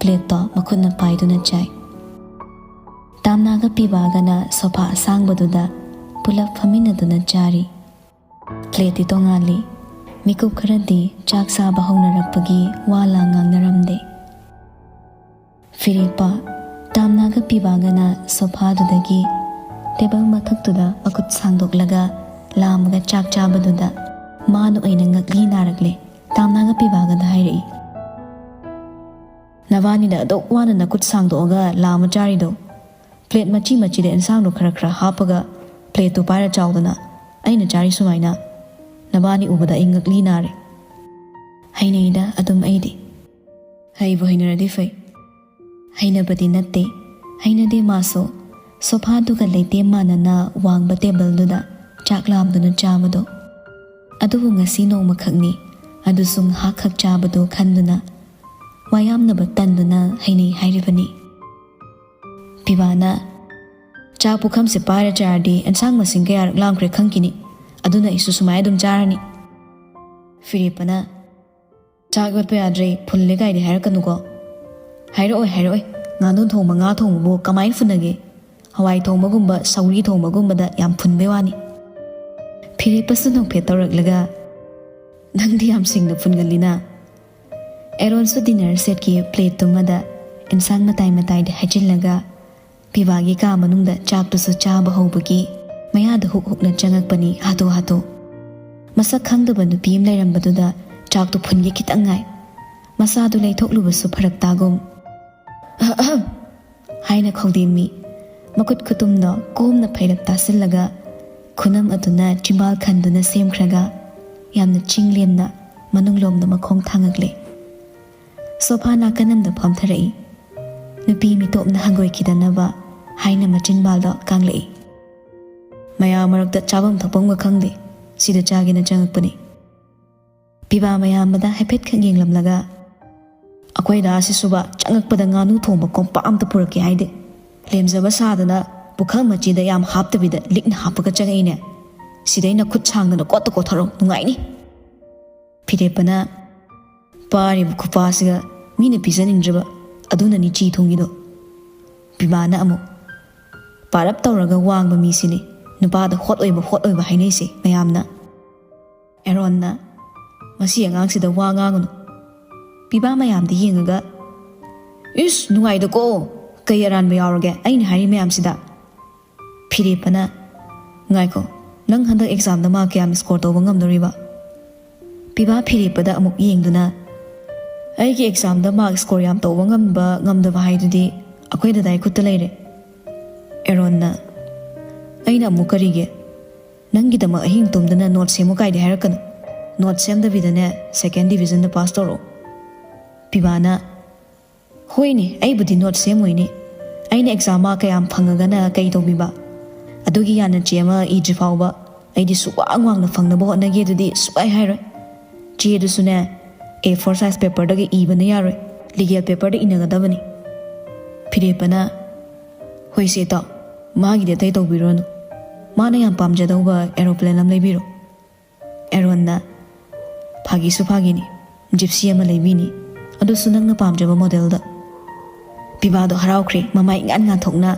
ꯄ꯭ꯂꯦꯠꯇꯣ ꯃꯈꯨꯠꯅ ꯄꯥꯏꯗꯨꯅ ꯆꯥꯏ꯫ ꯇꯥꯝꯅꯥꯒ ꯄꯤꯕꯥꯒꯅ ꯁꯣꯐꯥ ꯑꯁꯥꯡꯕꯗꯨꯗ ꯄꯨꯂꯞ ꯐꯝꯃꯤꯟꯅꯗꯨꯅ ꯆꯥꯔꯤ꯫ ꯄ꯭ꯂꯦꯠꯇꯤ ꯇꯣꯉꯥꯜꯂꯤ꯫ ꯃꯤꯀꯨꯞ ꯈꯔꯗꯤ ꯆꯥꯛ ꯆꯥꯕ ꯍꯧꯅꯔꯛꯄꯒꯤ ꯋꯥ ꯂꯥꯡ ꯉꯥꯡꯅꯔꯝꯗꯦ꯫ ꯐꯤꯔꯦꯞꯄ, ꯇꯥꯝꯅꯥꯒ ꯄꯤꯕꯥꯒꯅ ꯁꯣꯐꯥꯗꯨꯗꯒꯤ ꯇꯦꯕꯜ ꯃꯊꯛꯇꯨꯗ ꯃꯈꯨꯠ ꯁꯥꯡꯗꯣꯛꯂꯒ ꯂꯥꯝꯃꯒ ꯆꯥꯛ ꯆꯥꯕꯗꯨꯗ ꯃꯥꯅ ꯑꯣꯏꯅ ꯉꯛꯂꯤ ꯅꯥꯔꯛꯂꯦ꯫ ꯇꯥꯝꯅꯥꯒ ꯄꯤꯕꯥꯒꯗ ꯍꯥꯏꯔꯛꯏ, "ꯅꯕꯥꯅꯤꯅ ꯑꯗꯨꯛ ꯋꯥꯅ ꯅꯈꯨꯠ ꯁꯥꯡꯗꯣꯛꯑꯒ ꯂꯥꯝꯃ ꯆꯥꯔꯤꯗꯣ, ꯄ꯭ꯂꯦꯠ ꯃꯆꯤ ꯃꯆꯤꯗ ꯑꯦꯟꯁꯥꯡꯗꯣ ꯈꯔ ꯈꯔ ꯍꯥꯞꯄꯒ ꯄ꯭ꯂꯦꯠꯇꯨ ꯄꯥꯏꯔ ꯆꯥꯎꯗꯅ, ꯑꯩꯅ ꯆꯥꯔꯤ ꯁꯨꯃꯥꯏꯅ ꯅꯕꯥꯅꯤ ꯎꯕꯗ ꯑꯩ ꯉꯛꯂꯤ ꯅꯥꯔꯦ꯫ ꯍꯩꯅꯩꯗ ꯑꯗꯨꯝ ꯑꯩꯗꯤ꯫ ꯍꯩꯕꯨ ꯍꯩꯅꯔꯗꯤ ꯐꯩ꯫ ꯍꯩꯅꯕꯗꯤ ꯅꯠꯇꯦ, ꯍꯩꯅꯗꯦ ꯃꯥꯁꯨ꯫ ꯁꯣꯐꯥꯗꯨꯒ ꯂꯩꯇꯦꯝ ꯃꯥꯟꯅꯅ ꯋꯥꯡꯕ ꯇꯦꯕꯜꯗꯨꯗ ꯆꯥꯛ ꯂꯥꯝꯗꯨꯅ ꯆꯥꯕꯗꯣ꯫ ꯑꯗꯨꯕꯨ ꯉꯁꯤ ꯅꯣꯡꯃꯈꯛꯅꯤ, ꯑꯗꯨꯁꯨ ꯉꯥꯏꯍꯥꯛꯈꯛ ꯆꯥꯕꯗꯣ ꯈꯟꯗꯨꯅ ꯋꯥꯌꯥꯝꯅꯕ ꯇꯟꯗꯨꯅ ꯍꯩꯅꯩ ꯍꯥꯏꯔꯤꯕꯅꯤ꯫" ꯄꯤꯕꯥꯅ, "ꯆꯥꯛ ꯄꯨꯈꯝꯁꯦ ꯄꯥꯏꯔ ꯆꯥꯔꯗꯤ ꯑꯦꯟꯁꯥꯡ ꯃꯁꯤꯡ ꯀꯌꯥꯔꯛ ꯂꯥꯝꯈ꯭ꯔꯦ ꯈꯪꯈꯤꯅꯤ꯫ ꯑꯗꯨꯅ ꯑꯩꯁꯨ ꯁꯨꯃꯥꯏꯅ ꯑꯗꯨꯝ ꯆꯥꯔꯅꯤ꯫" ꯐꯤꯔꯦꯞꯄꯅ, "ꯆꯥꯛ ꯌꯣꯠꯄ ꯌꯥꯗ꯭ꯔꯦ, ꯐꯨꯜꯂꯦ ꯀꯥꯏꯗꯤ ꯍꯥꯏꯔꯛꯀꯅꯨꯀꯣ꯫" "ꯍꯥꯏꯔꯛꯑꯣꯏ, ꯍꯥꯏꯔꯛꯑꯣꯏ꯫ ꯉꯥꯅꯨ ꯊꯣꯡꯕ, ꯉꯥ ꯊꯣꯡꯕꯕꯨ ꯀꯃꯥꯏꯅ ꯐꯨꯟꯅꯒꯦ? ꯍꯋꯥꯏ ꯊꯣꯡꯕꯒꯨꯝꯕ, ꯁꯧꯒ꯭ꯔꯤ ꯊꯣꯡꯕꯒꯨꯝꯕꯗ ꯌꯥꯝ ꯐꯨꯟꯕꯩ ꯋꯥꯅꯤ꯫" ꯐꯤꯔꯦꯞꯄꯁꯨ ꯅꯣꯛꯐꯦꯠ ꯇꯧꯔꯛꯂꯒ, "ꯅꯪꯗꯤ ꯌꯥꯝ ꯁꯤꯡꯅ ꯐꯨꯟꯒꯜꯂꯤꯅ꯫" ꯑꯦꯔꯣꯟꯁꯨ ꯗꯤꯅꯔ ꯁꯦꯠꯀꯤ ꯄ꯭ꯂꯦꯠꯇꯨꯃꯗ ꯏꯟꯁꯥꯡ ꯃꯇꯥꯏ ꯃꯇꯥꯏꯗ ꯍꯩꯖꯤꯜꯂꯒ ꯄꯤꯕꯥꯒꯤ ꯀꯥ ꯃꯅꯨꯡꯗ ꯆꯥꯛꯇꯨꯁꯨ ꯆꯥꯕ ꯍꯧꯕꯒꯤ ꯃꯌꯥꯗ ꯍꯨꯛ ꯍꯨꯛꯅ ꯆꯪꯉꯛꯄꯅꯤ ꯍꯥꯊꯨ ꯍꯥꯊꯨ꯫ ꯃꯁꯛ ꯈꯪꯗꯕ ꯅꯨꯄꯤ ꯑꯃ ꯂꯩꯔꯝꯕꯗꯨꯗ ꯆꯥꯛꯇꯨ ꯐꯨꯟꯒꯦ ꯈꯤꯇꯪ ꯉꯥꯏ꯫ ꯃꯁꯥꯗꯨ ꯂꯩꯊꯣꯛꯂꯨꯕꯁꯨ ꯐꯔꯛ ꯇꯥꯒꯨꯝ꯫ "ꯑꯍꯝ!" ꯍꯥꯏꯅ ꯈꯧꯗꯦꯝꯃꯤ꯫ ꯃꯈꯨꯠ ꯈꯨꯇꯨꯝꯗꯣ ꯀꯣꯝꯅ ꯐꯩꯔꯞ ꯇꯥꯁꯤꯜꯂꯒ ꯈꯨꯅꯝ ꯑꯗꯨꯅ ꯆꯤꯝꯕꯥꯜ ꯈꯟꯗꯨꯅ ꯁꯦꯝꯈ꯭ꯔꯒ ꯌꯥꯝꯅ ꯆꯤꯡ ꯂꯦꯝꯅ ꯃꯅꯨꯡꯂꯣꯝꯗ ꯃꯈꯣꯡ ꯊꯥꯡꯉꯛꯂꯦ꯫ ꯁꯣꯐꯥ ꯅꯥꯀꯟ ꯑꯃꯗ ꯐꯝꯊꯔꯛꯏ꯫ ꯅꯨꯄꯤ ꯃꯤꯇꯣꯞꯅ ꯍꯪꯒꯣꯏꯈꯤꯗꯅꯕ ꯍꯥꯏꯅ ꯃꯆꯤꯟꯕꯥꯜꯗꯣ ꯀꯥꯡꯂꯛꯏ꯫ "ꯃꯌꯥꯝ ꯃꯔꯛꯇ ꯆꯥꯐꯝ ꯊꯛꯐꯝꯒ ꯈꯪꯗꯦ, ꯁꯤꯗ ꯆꯥꯒꯦꯅ ꯆꯪꯉꯛꯄꯅꯤ꯫" ꯄꯤꯕꯥ ꯃꯌꯥꯝꯕꯗ ꯍꯥꯏꯐꯦꯠꯈꯛ ꯌꯦꯡꯂꯝꯂꯒ, "ꯑꯩꯈꯣꯏ ꯗꯥꯁꯤꯁꯨꯕ ꯆꯪꯉꯛꯄꯗ ꯉꯥꯅꯨ ꯊꯣꯡꯕ ꯀꯣꯝꯄꯥꯛ ꯑꯝꯇ ꯄꯨꯔꯛꯀꯦ ꯍꯥꯏꯗꯦ꯫ ꯂꯦꯝꯖꯕ ꯁꯥꯗꯅ ꯄꯨꯈꯝ ꯃꯆꯤꯗ ꯌꯥꯝ ꯍꯥꯞꯇꯕꯤꯗ ꯂꯤꯛꯅ ꯍꯥꯞꯄꯒ ꯆꯪꯉꯛꯏꯅꯦ꯫ ꯁꯤꯗꯩꯅ ꯈꯨꯠ ꯁꯥꯡꯗꯅ ꯀꯣꯠꯇ ꯀꯣꯠꯊꯔꯣ, ꯅꯨꯡꯉꯥꯏꯅꯤ꯫" ꯐꯤꯔꯦꯞꯄꯅ, "ꯄꯥꯔꯤꯕ ꯈꯨꯄꯥꯁꯤꯒ ꯃꯤꯅ ꯄꯤꯖꯅꯤꯡꯗ꯭ꯔꯕ, ꯑꯗꯨꯅꯅꯤ ꯆꯤ ꯊꯨꯡꯉꯤꯗꯣ꯫" ꯄꯤꯕꯥꯅ ꯑꯃꯨꯛ, "ꯄꯥꯔꯞ ꯇꯧꯔꯒ ꯋꯥꯡꯕ ꯃꯤꯁꯤꯅꯤ ꯅꯨꯄꯥꯗ ꯍꯣꯠ ꯑꯣꯏꯕ, ꯍꯣꯠ ꯑꯣꯏꯕ ꯍꯥꯏꯅꯩꯁꯦ ꯃꯌꯥꯝꯅ꯫ ꯑꯦꯔꯣꯟꯅ, "ꯃꯁꯤ ꯑꯉꯥꯡꯁꯤꯗ ꯋꯥ ꯉꯥꯡꯒꯅꯨ꯫" ꯄꯤꯕꯥ ꯃꯌꯥꯝꯗ ꯌꯦꯡꯉꯒ, "ꯏꯁ, ꯅꯨꯡꯉꯥꯏꯗꯀꯣ, ꯀꯩ ꯑꯔꯥꯟꯕ ꯌꯥꯎꯔꯒꯦ ꯑꯩꯅ ꯍꯥꯏꯔꯤ ꯃꯌꯥꯝꯁꯤꯗ?" ꯐꯤꯔꯦꯞꯄꯅ, "ꯉꯥꯏꯈꯣ, ꯅꯪ ꯍꯟꯗꯛ ꯑꯦꯛꯖꯥꯝꯗ ꯃꯥꯔꯛ ꯀꯌꯥꯝ ꯁ꯭ꯀꯣꯔ ꯇꯧꯕ ꯉꯝꯗꯣꯔꯤꯕ?" ꯄꯤꯕꯥ ꯐꯤꯔꯦꯞꯄꯗ ꯑꯃꯨꯛ ꯌꯦꯡꯗꯨꯅ, "ꯑꯩꯒꯤ ꯑꯦꯛꯖꯥꯝꯗ ꯃꯥꯔꯛ ꯁ꯭ꯀꯣꯔ ꯌꯥꯝ ꯇꯧꯕ ꯉꯝꯕ ꯉꯝꯗꯕ ꯍꯥꯏꯗꯨꯗꯤ ꯑꯩꯈꯣꯏ ꯗꯗꯥꯏ ꯈꯨꯠꯇ ꯂꯩꯔꯦ꯫" ꯑꯦꯔꯣꯟꯅ, "ꯑꯩꯅ ꯑꯃꯨꯛ ꯀꯔꯤꯒꯤ? ꯅꯪꯒꯤꯗꯃꯛ ꯑꯍꯤꯡ ꯇꯨꯝꯗꯅ ꯅꯣꯠ ꯁꯦꯝꯃꯨ ꯀꯥꯏꯗꯤ ꯍꯥꯏꯔꯛꯀꯅꯨ꯫ ꯅꯣꯠ ꯁꯦꯝꯗꯕꯤꯗꯅꯦ ꯁꯦꯀꯦꯟ ꯗꯤꯕꯤꯖꯟꯗ ꯄꯥꯁ ꯇꯧꯔꯛꯑꯣ꯫" ꯄꯤꯕꯥꯅ, "ꯍꯣꯏꯅꯦ, ꯑꯩꯕꯨꯗꯤ ꯅꯣꯠ ꯁꯦꯝꯃꯣꯏꯅꯦ꯫ ꯑꯩꯅ ꯑꯦꯛꯖꯥꯝ ꯃꯥꯔꯛ ꯀꯌꯥꯝ ꯐꯪꯉꯒꯅ ꯀꯩ ꯇꯧꯕꯤꯕ? ꯑꯗꯨꯒꯤ ꯌꯥꯅ ꯆꯦ ꯑꯃ ꯏꯗ꯭ꯔꯤ ꯐꯥꯎꯕ ꯑꯩꯗꯤ ꯁꯨꯛꯋꯥꯡ ꯋꯥꯡꯅ ꯐꯪꯅꯕ ꯍꯣꯠꯅꯒꯦ ꯑꯗꯨꯗꯤ ꯁꯨꯛꯍꯥꯏ ꯍꯥꯏꯔꯣꯏ꯫ ꯆꯦꯗꯨꯁꯨꯅꯦ, ꯑꯦ ꯐꯣꯔ ꯁꯥꯏꯖ ꯄꯦꯄꯔꯗꯒ ꯏꯕꯅ ꯌꯥꯔꯣꯏ, ꯂꯤꯒꯦꯜ ꯄꯦꯄꯔꯗ ꯏꯅꯒꯗꯕꯅꯤ꯫" ꯐꯤꯔꯦꯞꯄꯅ, "ꯍꯣꯏꯁꯦ ꯏꯇꯥꯎ, ꯃꯥꯒꯤꯗꯤ ꯑꯇꯩ ꯇꯧꯕꯤꯔꯨꯔꯅꯨ꯫ ꯃꯥꯅ ꯌꯥꯝ ꯄꯥꯝꯖꯗꯧꯕ ꯑꯦꯔꯣꯄ꯭ꯂꯦꯟ ꯑꯃ ꯂꯩꯕꯤꯔꯣ꯫" ꯑꯦꯔꯣꯟꯅ, "ꯐꯥꯒꯤꯁꯨ ꯐꯥꯒꯤꯅꯤ, ꯖꯤꯞꯁꯤ ꯑꯃ ꯂꯩꯕꯤꯅꯤ, ꯑꯗꯨꯁꯨ ꯅꯪꯅ ꯄꯥꯝꯖꯕ ꯃꯣꯗꯦꯜꯗ꯫" ꯄꯤꯕꯥꯗꯣ ꯍꯔꯥꯎꯈ꯭ꯔꯦ, ꯃꯃꯥꯏ ꯏꯉꯥꯟ ꯉꯥꯟꯊꯣꯛꯅ꯫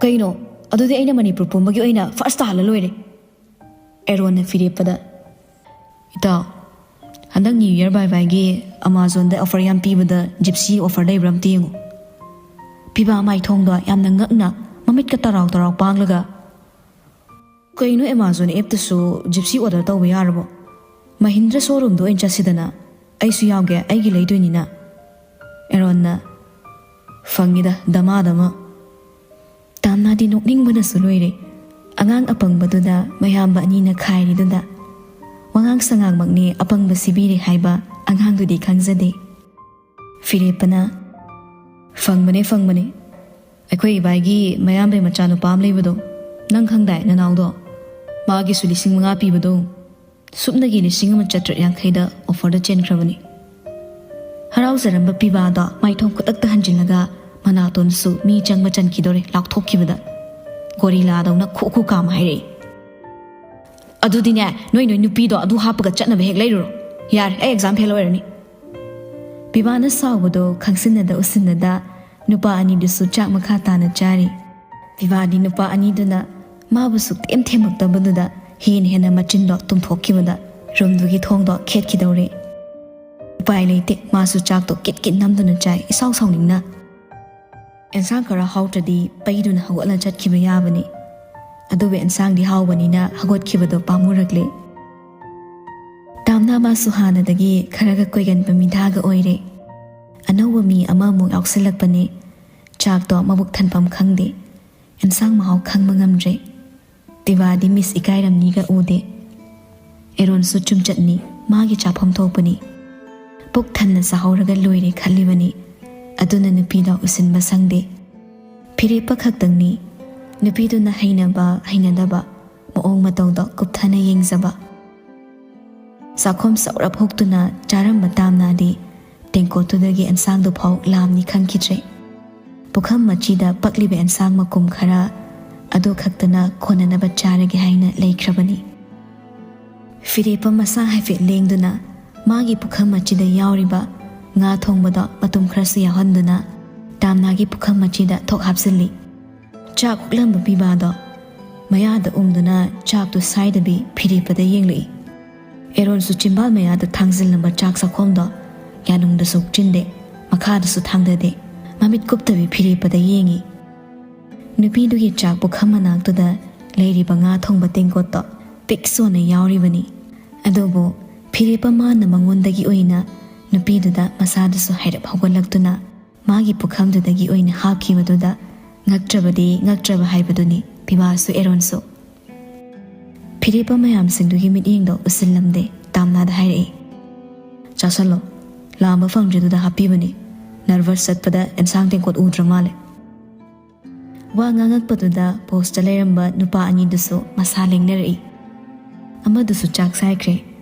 "ꯀꯩꯅꯣ? ꯑꯗꯨꯗꯤ ꯑꯩꯅ ꯃꯅꯤꯄꯨꯔ ꯄꯨꯝꯕꯒꯤ ꯑꯣꯏꯅ ꯐꯥꯔꯁ ꯇꯥꯍꯜꯂ ꯂꯣꯏꯔꯦ꯫" ꯑꯦꯔꯣꯟꯅ ꯐꯤꯔꯦꯞꯄꯗ, "ꯏꯇꯥꯎ, ꯍꯟꯗꯛ ꯅ꯭ꯌꯨ ꯏꯌꯔ ꯕꯥꯏ ꯕꯥꯏꯒꯤ ꯑꯃꯥꯖꯣꯟꯗ ꯑꯣꯐꯔ ꯌꯥꯝ ꯄꯤꯕꯗ ꯖꯤꯞꯁꯤ ꯑꯣꯐꯔ ꯂꯩꯕ꯭ꯔꯥ ꯑꯝꯇ ꯌꯦꯡꯉꯨ꯫" ꯄꯤꯕꯥ ꯃꯥꯏꯊꯣꯡꯗꯣ ꯌꯥꯝꯅ ꯉꯛꯅ ꯃꯃꯤꯠꯀ ꯇꯔꯥꯎ ꯇꯔꯥꯎ ꯄꯥꯡꯂꯒ, "ꯀꯩꯅꯣ, ꯑꯦꯃꯥꯖꯣꯟ ꯑꯦꯞꯇꯁꯨ ꯖꯤꯞꯁꯤ ꯑꯣꯔꯗꯔ ꯇꯧꯕ ꯌꯥꯔꯕꯣ? ꯃꯍꯤꯟꯗ꯭ꯔ ꯁꯣꯔꯨꯝꯗ ꯑꯣꯏꯅ ꯆꯠꯁꯤꯗꯅ, ꯑꯩꯁꯨ ꯌꯥꯎꯒꯦ, ꯑꯩꯒꯤ ꯂꯩꯗꯣꯏꯅꯤꯅ꯫" ꯑꯦꯔꯣꯟꯅ, "ꯐꯪꯉꯤꯗ, ꯗꯃꯥ ꯗꯃꯥ꯫ ꯇꯥꯝꯅꯥꯗꯤ ꯅꯣꯛꯅꯤꯡꯕꯅꯁꯨ ꯂꯣꯏꯔꯦ꯫ ꯑꯉꯥꯡ ꯑꯄꯪꯕꯗꯨꯗ ꯃꯌꯥꯝꯕ ꯑꯅꯤꯅ ꯈꯥꯏꯔꯤꯗꯨꯗ꯫ ꯋꯥꯉꯥꯡ ꯁꯉꯥꯡꯃꯛꯅꯤ ꯑꯄꯪꯕ ꯁꯤꯕꯤꯔꯦ ꯍꯥꯏꯕ ꯑꯉꯥꯡꯗꯨꯗꯤ ꯈꯪꯖꯗꯦ꯫" ꯐꯤꯔꯦꯞꯄꯅ, "ꯐꯪꯕꯅꯦ, ꯐꯪꯕꯅꯦ꯫ ꯑꯩꯈꯣꯏ ꯏꯕꯥꯏꯒꯤ ꯃꯌꯥꯝꯕꯩ ꯃꯆꯥꯅꯨꯄꯥ ꯑꯃ ꯂꯩꯕꯗꯣ, ꯅꯪ ꯈꯪꯗꯥꯏ, ꯅꯅꯥꯎꯗꯣ? ꯃꯥꯒꯤꯁꯨ ꯂꯤꯁꯤꯡ ꯃꯉꯥ ꯄꯤꯕꯗꯣ, ꯁꯨꯞꯅꯒꯤ ꯂꯤꯁꯤꯡ ꯑꯃ ꯆꯥꯇ꯭ꯔꯦꯠ ꯌꯥꯡꯈꯩꯗ ꯑꯣꯐꯔꯗ ꯆꯦꯟꯈ꯭ꯔꯕꯅꯤ꯫" ꯍꯔꯥꯎꯖꯔꯝꯕ ꯄꯤꯕꯥꯗꯣ ꯃꯥꯏꯊꯣꯡ ꯈꯨꯗꯛꯇ ꯍꯟꯖꯤꯜꯂꯒ ꯃꯅꯥꯇꯣꯟꯁꯨ ꯃꯤ ꯆꯪꯕ ꯆꯟꯈꯤꯗꯣꯔꯦ ꯂꯥꯎꯊꯣꯛꯈꯤꯕꯗ꯫ ꯒꯣꯔꯤꯂꯥꯗꯧꯅ ꯈꯨ ꯈꯨ ꯀꯥꯝ ꯍꯥꯏꯔꯛꯏ꯫ "ꯑꯗꯨꯗꯤꯅꯦ, ꯅꯣꯏ ꯅꯣꯏ ꯅꯨꯄꯤꯗꯣ ꯑꯗꯨ ꯍꯥꯞꯄꯒ ꯆꯠꯅꯕ ꯍꯦꯛ ꯂꯩꯔꯨꯔꯣ꯫ ꯌꯥꯔꯦ, ꯑꯩ ꯑꯦꯛꯖꯥꯝ ꯐꯦꯜ ꯑꯣꯏꯔꯅꯤ꯫" ꯄꯤꯕꯥꯅ ꯁꯥꯎꯕꯗꯣ ꯈꯪꯁꯤꯟꯅꯗ ꯎꯁꯤꯟꯅꯗ ꯅꯨꯄꯥ ꯑꯅꯤꯗꯨꯁꯨ ꯆꯥꯛ ꯃꯈꯥ ꯇꯥꯅ ꯆꯥꯔꯤ꯫ ꯄꯤꯕꯥꯗꯤ ꯅꯨꯄꯥ ꯑꯅꯤꯗꯨꯅ ꯃꯥꯕꯨ ꯁꯨꯛꯊꯦꯝ ꯊꯦꯝꯃꯛꯇꯕꯗꯨꯗ ꯍꯦꯟꯅ ꯍꯦꯟꯅ ꯃꯆꯤꯟꯗꯣ ꯇꯨꯝꯊꯣꯛꯈꯤꯕꯗ ꯔꯨꯝꯗꯨꯒꯤ ꯊꯣꯡꯗꯣ ꯈꯦꯠꯈꯤꯗꯧꯔꯦ꯫ ꯎꯄꯥꯏ ꯂꯩꯇꯦ, ꯃꯥꯁꯨ ꯆꯥꯛꯇꯣ ꯀꯤꯠ ꯀꯤꯠ ꯅꯝꯗꯨꯅ ꯆꯥꯏ, ꯏꯁꯥꯎ ꯁꯥꯎꯅꯤꯡꯅ꯫ ꯑꯦꯟꯁꯥꯡ ꯈꯔ ꯍꯥꯎꯇ꯭ꯔꯗꯤ ꯄꯩꯗꯨꯅ ꯍꯧꯒꯠꯂ ꯆꯠꯈꯤꯕ ꯌꯥꯕꯅꯤ꯫ ꯑꯗꯨꯕꯨ ꯑꯦꯟꯁꯥꯡꯗꯤ ꯍꯥꯎꯕꯅꯤꯅ ꯍꯧꯒꯠꯈꯤꯕꯗꯣ ꯄꯥꯝꯃꯨꯔꯛꯂꯦ꯫ ꯇꯥꯝꯅ ꯃꯥꯁꯨ ꯍꯥꯟꯅꯗꯒꯤ ꯈꯔꯒ ꯀꯣꯏꯒꯟꯕ ꯃꯤꯗꯥꯒ ꯑꯣꯏꯔꯦ꯫ ꯑꯅꯧꯕ ꯃꯤ ꯑꯃꯃꯨꯛ ꯌꯥꯎꯁꯤꯜꯂꯛꯄꯅꯦ꯫ ꯆꯥꯛꯇꯣ ꯃꯕꯨꯛ ꯊꯟꯐꯝ ꯈꯪꯗꯦ꯫ ꯑꯦꯟꯁꯥꯡ ꯃꯍꯥꯎ ꯈꯪꯕ ꯉꯝꯗ꯭ꯔꯦ꯫ ꯄꯤꯕꯥꯗꯤ ꯃꯤꯁ ꯏꯀꯥꯏꯔꯝꯅꯤꯒ ꯎꯗꯦ꯫ ꯑꯦꯔꯣꯟꯁꯨ ꯆꯨꯝꯆꯠꯅꯤ, ꯃꯥꯒꯤ ꯆꯥꯐꯝ ꯊꯣꯛꯄꯅꯤ꯫ ꯄꯨꯛ ꯊꯟꯅ ꯆꯥꯍꯧꯔꯒ ꯂꯣꯏꯔꯦ ꯈꯜꯂꯤꯕꯅꯤ꯫ ꯑꯗꯨꯅ ꯅꯨꯄꯤꯗꯣ ꯎꯁꯤꯟꯕ ꯁꯪꯗꯦ꯫ ꯐꯤꯔꯦꯞꯄ ꯈꯛꯇꯪꯅꯤ꯫ ꯅꯨꯄꯤꯗꯨꯅ ꯍꯩꯅꯕ ꯍꯩꯅꯗꯕ ꯃꯑꯣꯡ ꯃꯇꯧꯗꯣ ꯀꯨꯞꯊꯅ ꯌꯦꯡꯖꯕ꯫ ꯆꯥꯛꯈꯣꯝ ꯆꯥꯎꯔꯞ ꯍꯨꯛꯇꯨꯅ ꯆꯥꯔꯝꯕ ꯇꯥꯝꯅꯥꯗꯤ ꯇꯦꯡꯀꯣꯠꯇꯨꯗꯒꯤ ꯑꯦꯟꯁꯥꯡꯗꯨ ꯐꯥꯎ ꯂꯥꯝꯅꯤ ꯈꯪꯈꯤꯗ꯭ꯔꯦ꯫ ꯄꯨꯈꯝ ꯃꯆꯤꯗ ꯄꯛꯂꯤꯕ ꯑꯦꯟꯁꯥꯡ ꯃꯀꯨꯝ ꯈꯔ ꯑꯗꯨ ꯈꯛꯇꯅ ꯀꯣꯟꯅꯅꯕ ꯆꯥꯔꯒꯦ ꯍꯥꯏꯅ ꯂꯩꯈ꯭ꯔꯕꯅꯤ꯫ ꯐꯤꯔꯦꯞꯄ ꯃꯁꯥ ꯍꯥꯏꯐꯦꯠ ꯂꯦꯡꯗꯨꯅ ꯃꯥꯒꯤ ꯄꯨꯈꯝ ꯃꯆꯤꯗ ꯌꯥꯎꯔꯤꯕ ꯉꯥ ꯊꯣꯡꯕꯗꯣ ꯃꯇꯨꯝ ꯈꯔꯁꯨ ꯌꯥꯎꯍꯟꯗꯨꯅ ꯇꯥꯝꯅꯥꯒꯤ ꯄꯨꯈꯝ ꯃꯆꯤꯗ ꯊꯣꯛ ꯍꯥꯞꯆꯤꯜꯂꯤ꯫ ꯆꯥꯛ ꯍꯨꯛꯂꯝꯕ ꯄꯤꯕꯥꯗꯣ ꯃꯌꯥꯗ ꯎꯪꯗꯨꯅ ꯆꯥꯛꯇꯨ ꯁꯥꯏꯗꯕꯤ ꯐꯤꯔꯦꯞꯄꯗ ꯌꯦꯡꯂꯛꯏ꯫ ꯑꯦꯔꯣꯟꯁꯨ ꯆꯤꯝꯕꯥꯜ ꯃꯌꯥꯗ ꯊꯥꯡꯖꯤꯜꯂꯝꯕ ꯆꯥꯛ ꯆꯥꯛꯈꯣꯝꯗꯣ ꯌꯥꯅꯨꯡꯗꯁꯨ ꯍꯨꯛꯆꯤꯟꯗꯦ, ꯃꯈꯥꯗꯁꯨ ꯊꯥꯡꯗꯗꯦ꯫ ꯃꯃꯤꯠ ꯀꯨꯞꯇꯕꯤ ꯐꯤꯔꯦꯞꯄꯗ ꯌꯦꯡꯉꯤ꯫ ꯅꯨꯄꯤꯗꯨꯒꯤ ꯆꯥꯛ ꯄꯨꯈꯝ ꯃꯅꯥꯛꯇꯨꯗ ꯂꯩꯔꯤꯕ ꯉꯥ ꯊꯣꯡꯕ ꯇꯦꯡꯀꯣꯠꯇꯣ ꯄꯤꯛ ꯁꯣꯟꯅ ꯌꯥꯎꯔꯤꯕꯅꯤ꯫ ꯑꯗꯨꯕꯨ ꯐꯤꯔꯦꯞꯄ ꯃꯥꯅ ꯃꯉꯣꯟꯗꯒꯤ ꯑꯣꯏꯅ ꯅꯨꯄꯤꯗꯨꯗ ꯃꯁꯥꯗꯨꯁꯨ ꯍꯥꯏꯔꯞ ꯍꯧꯒꯠꯂꯛꯇꯨꯅ ꯃꯥꯒꯤ ꯄꯨꯈꯝꯗꯨꯗꯒꯤ ꯑꯣꯏꯅ ꯍꯥꯞꯈꯤꯕꯗꯨꯗ ꯉꯛꯇ꯭ꯔꯕꯗꯤ ꯉꯛꯇ꯭ꯔꯕ ꯍꯥꯏꯕꯗꯨꯅꯤ ꯄꯤꯕꯥꯁꯨ ꯑꯦꯔꯣꯟꯁꯨ꯫ ꯐꯤꯔꯦꯞꯄ ꯃꯌꯥꯝꯁꯤꯡꯗꯨꯒꯤ ꯃꯤꯠꯌꯦꯡꯗꯣ ꯎꯁꯤꯜꯂꯝꯗꯦ꯫ ꯇꯥꯝꯅꯥꯗ ꯍꯥꯏꯔꯛꯏ, "ꯆꯥꯁꯜꯂꯣ, ꯂꯥꯝꯕ ꯐꯪꯗ꯭ꯔꯤꯗꯨꯗ ꯍꯥꯞꯄꯤꯕꯅꯤ꯫ ꯅꯔꯚꯁ ꯆꯠꯄꯗ ꯑꯦꯟꯁꯥꯡ ꯇꯦꯡꯀꯣꯠ ꯎꯗ꯭ꯔ ꯃꯥꯜꯂꯦ"꯫ ꯋꯥ ꯉꯥꯡꯉꯛꯄꯗꯨꯗ ꯄꯣꯁꯇ ꯂꯩꯔꯝꯕ ꯅꯨꯄꯥ ꯑꯅꯤꯗꯨꯁꯨ ꯃꯁꯥ ꯂꯦꯡꯅꯔꯛꯏ꯫ ꯑꯃꯗꯨꯁꯨ ꯆꯥꯛ ꯁꯥꯏꯈ꯭ꯔꯦ,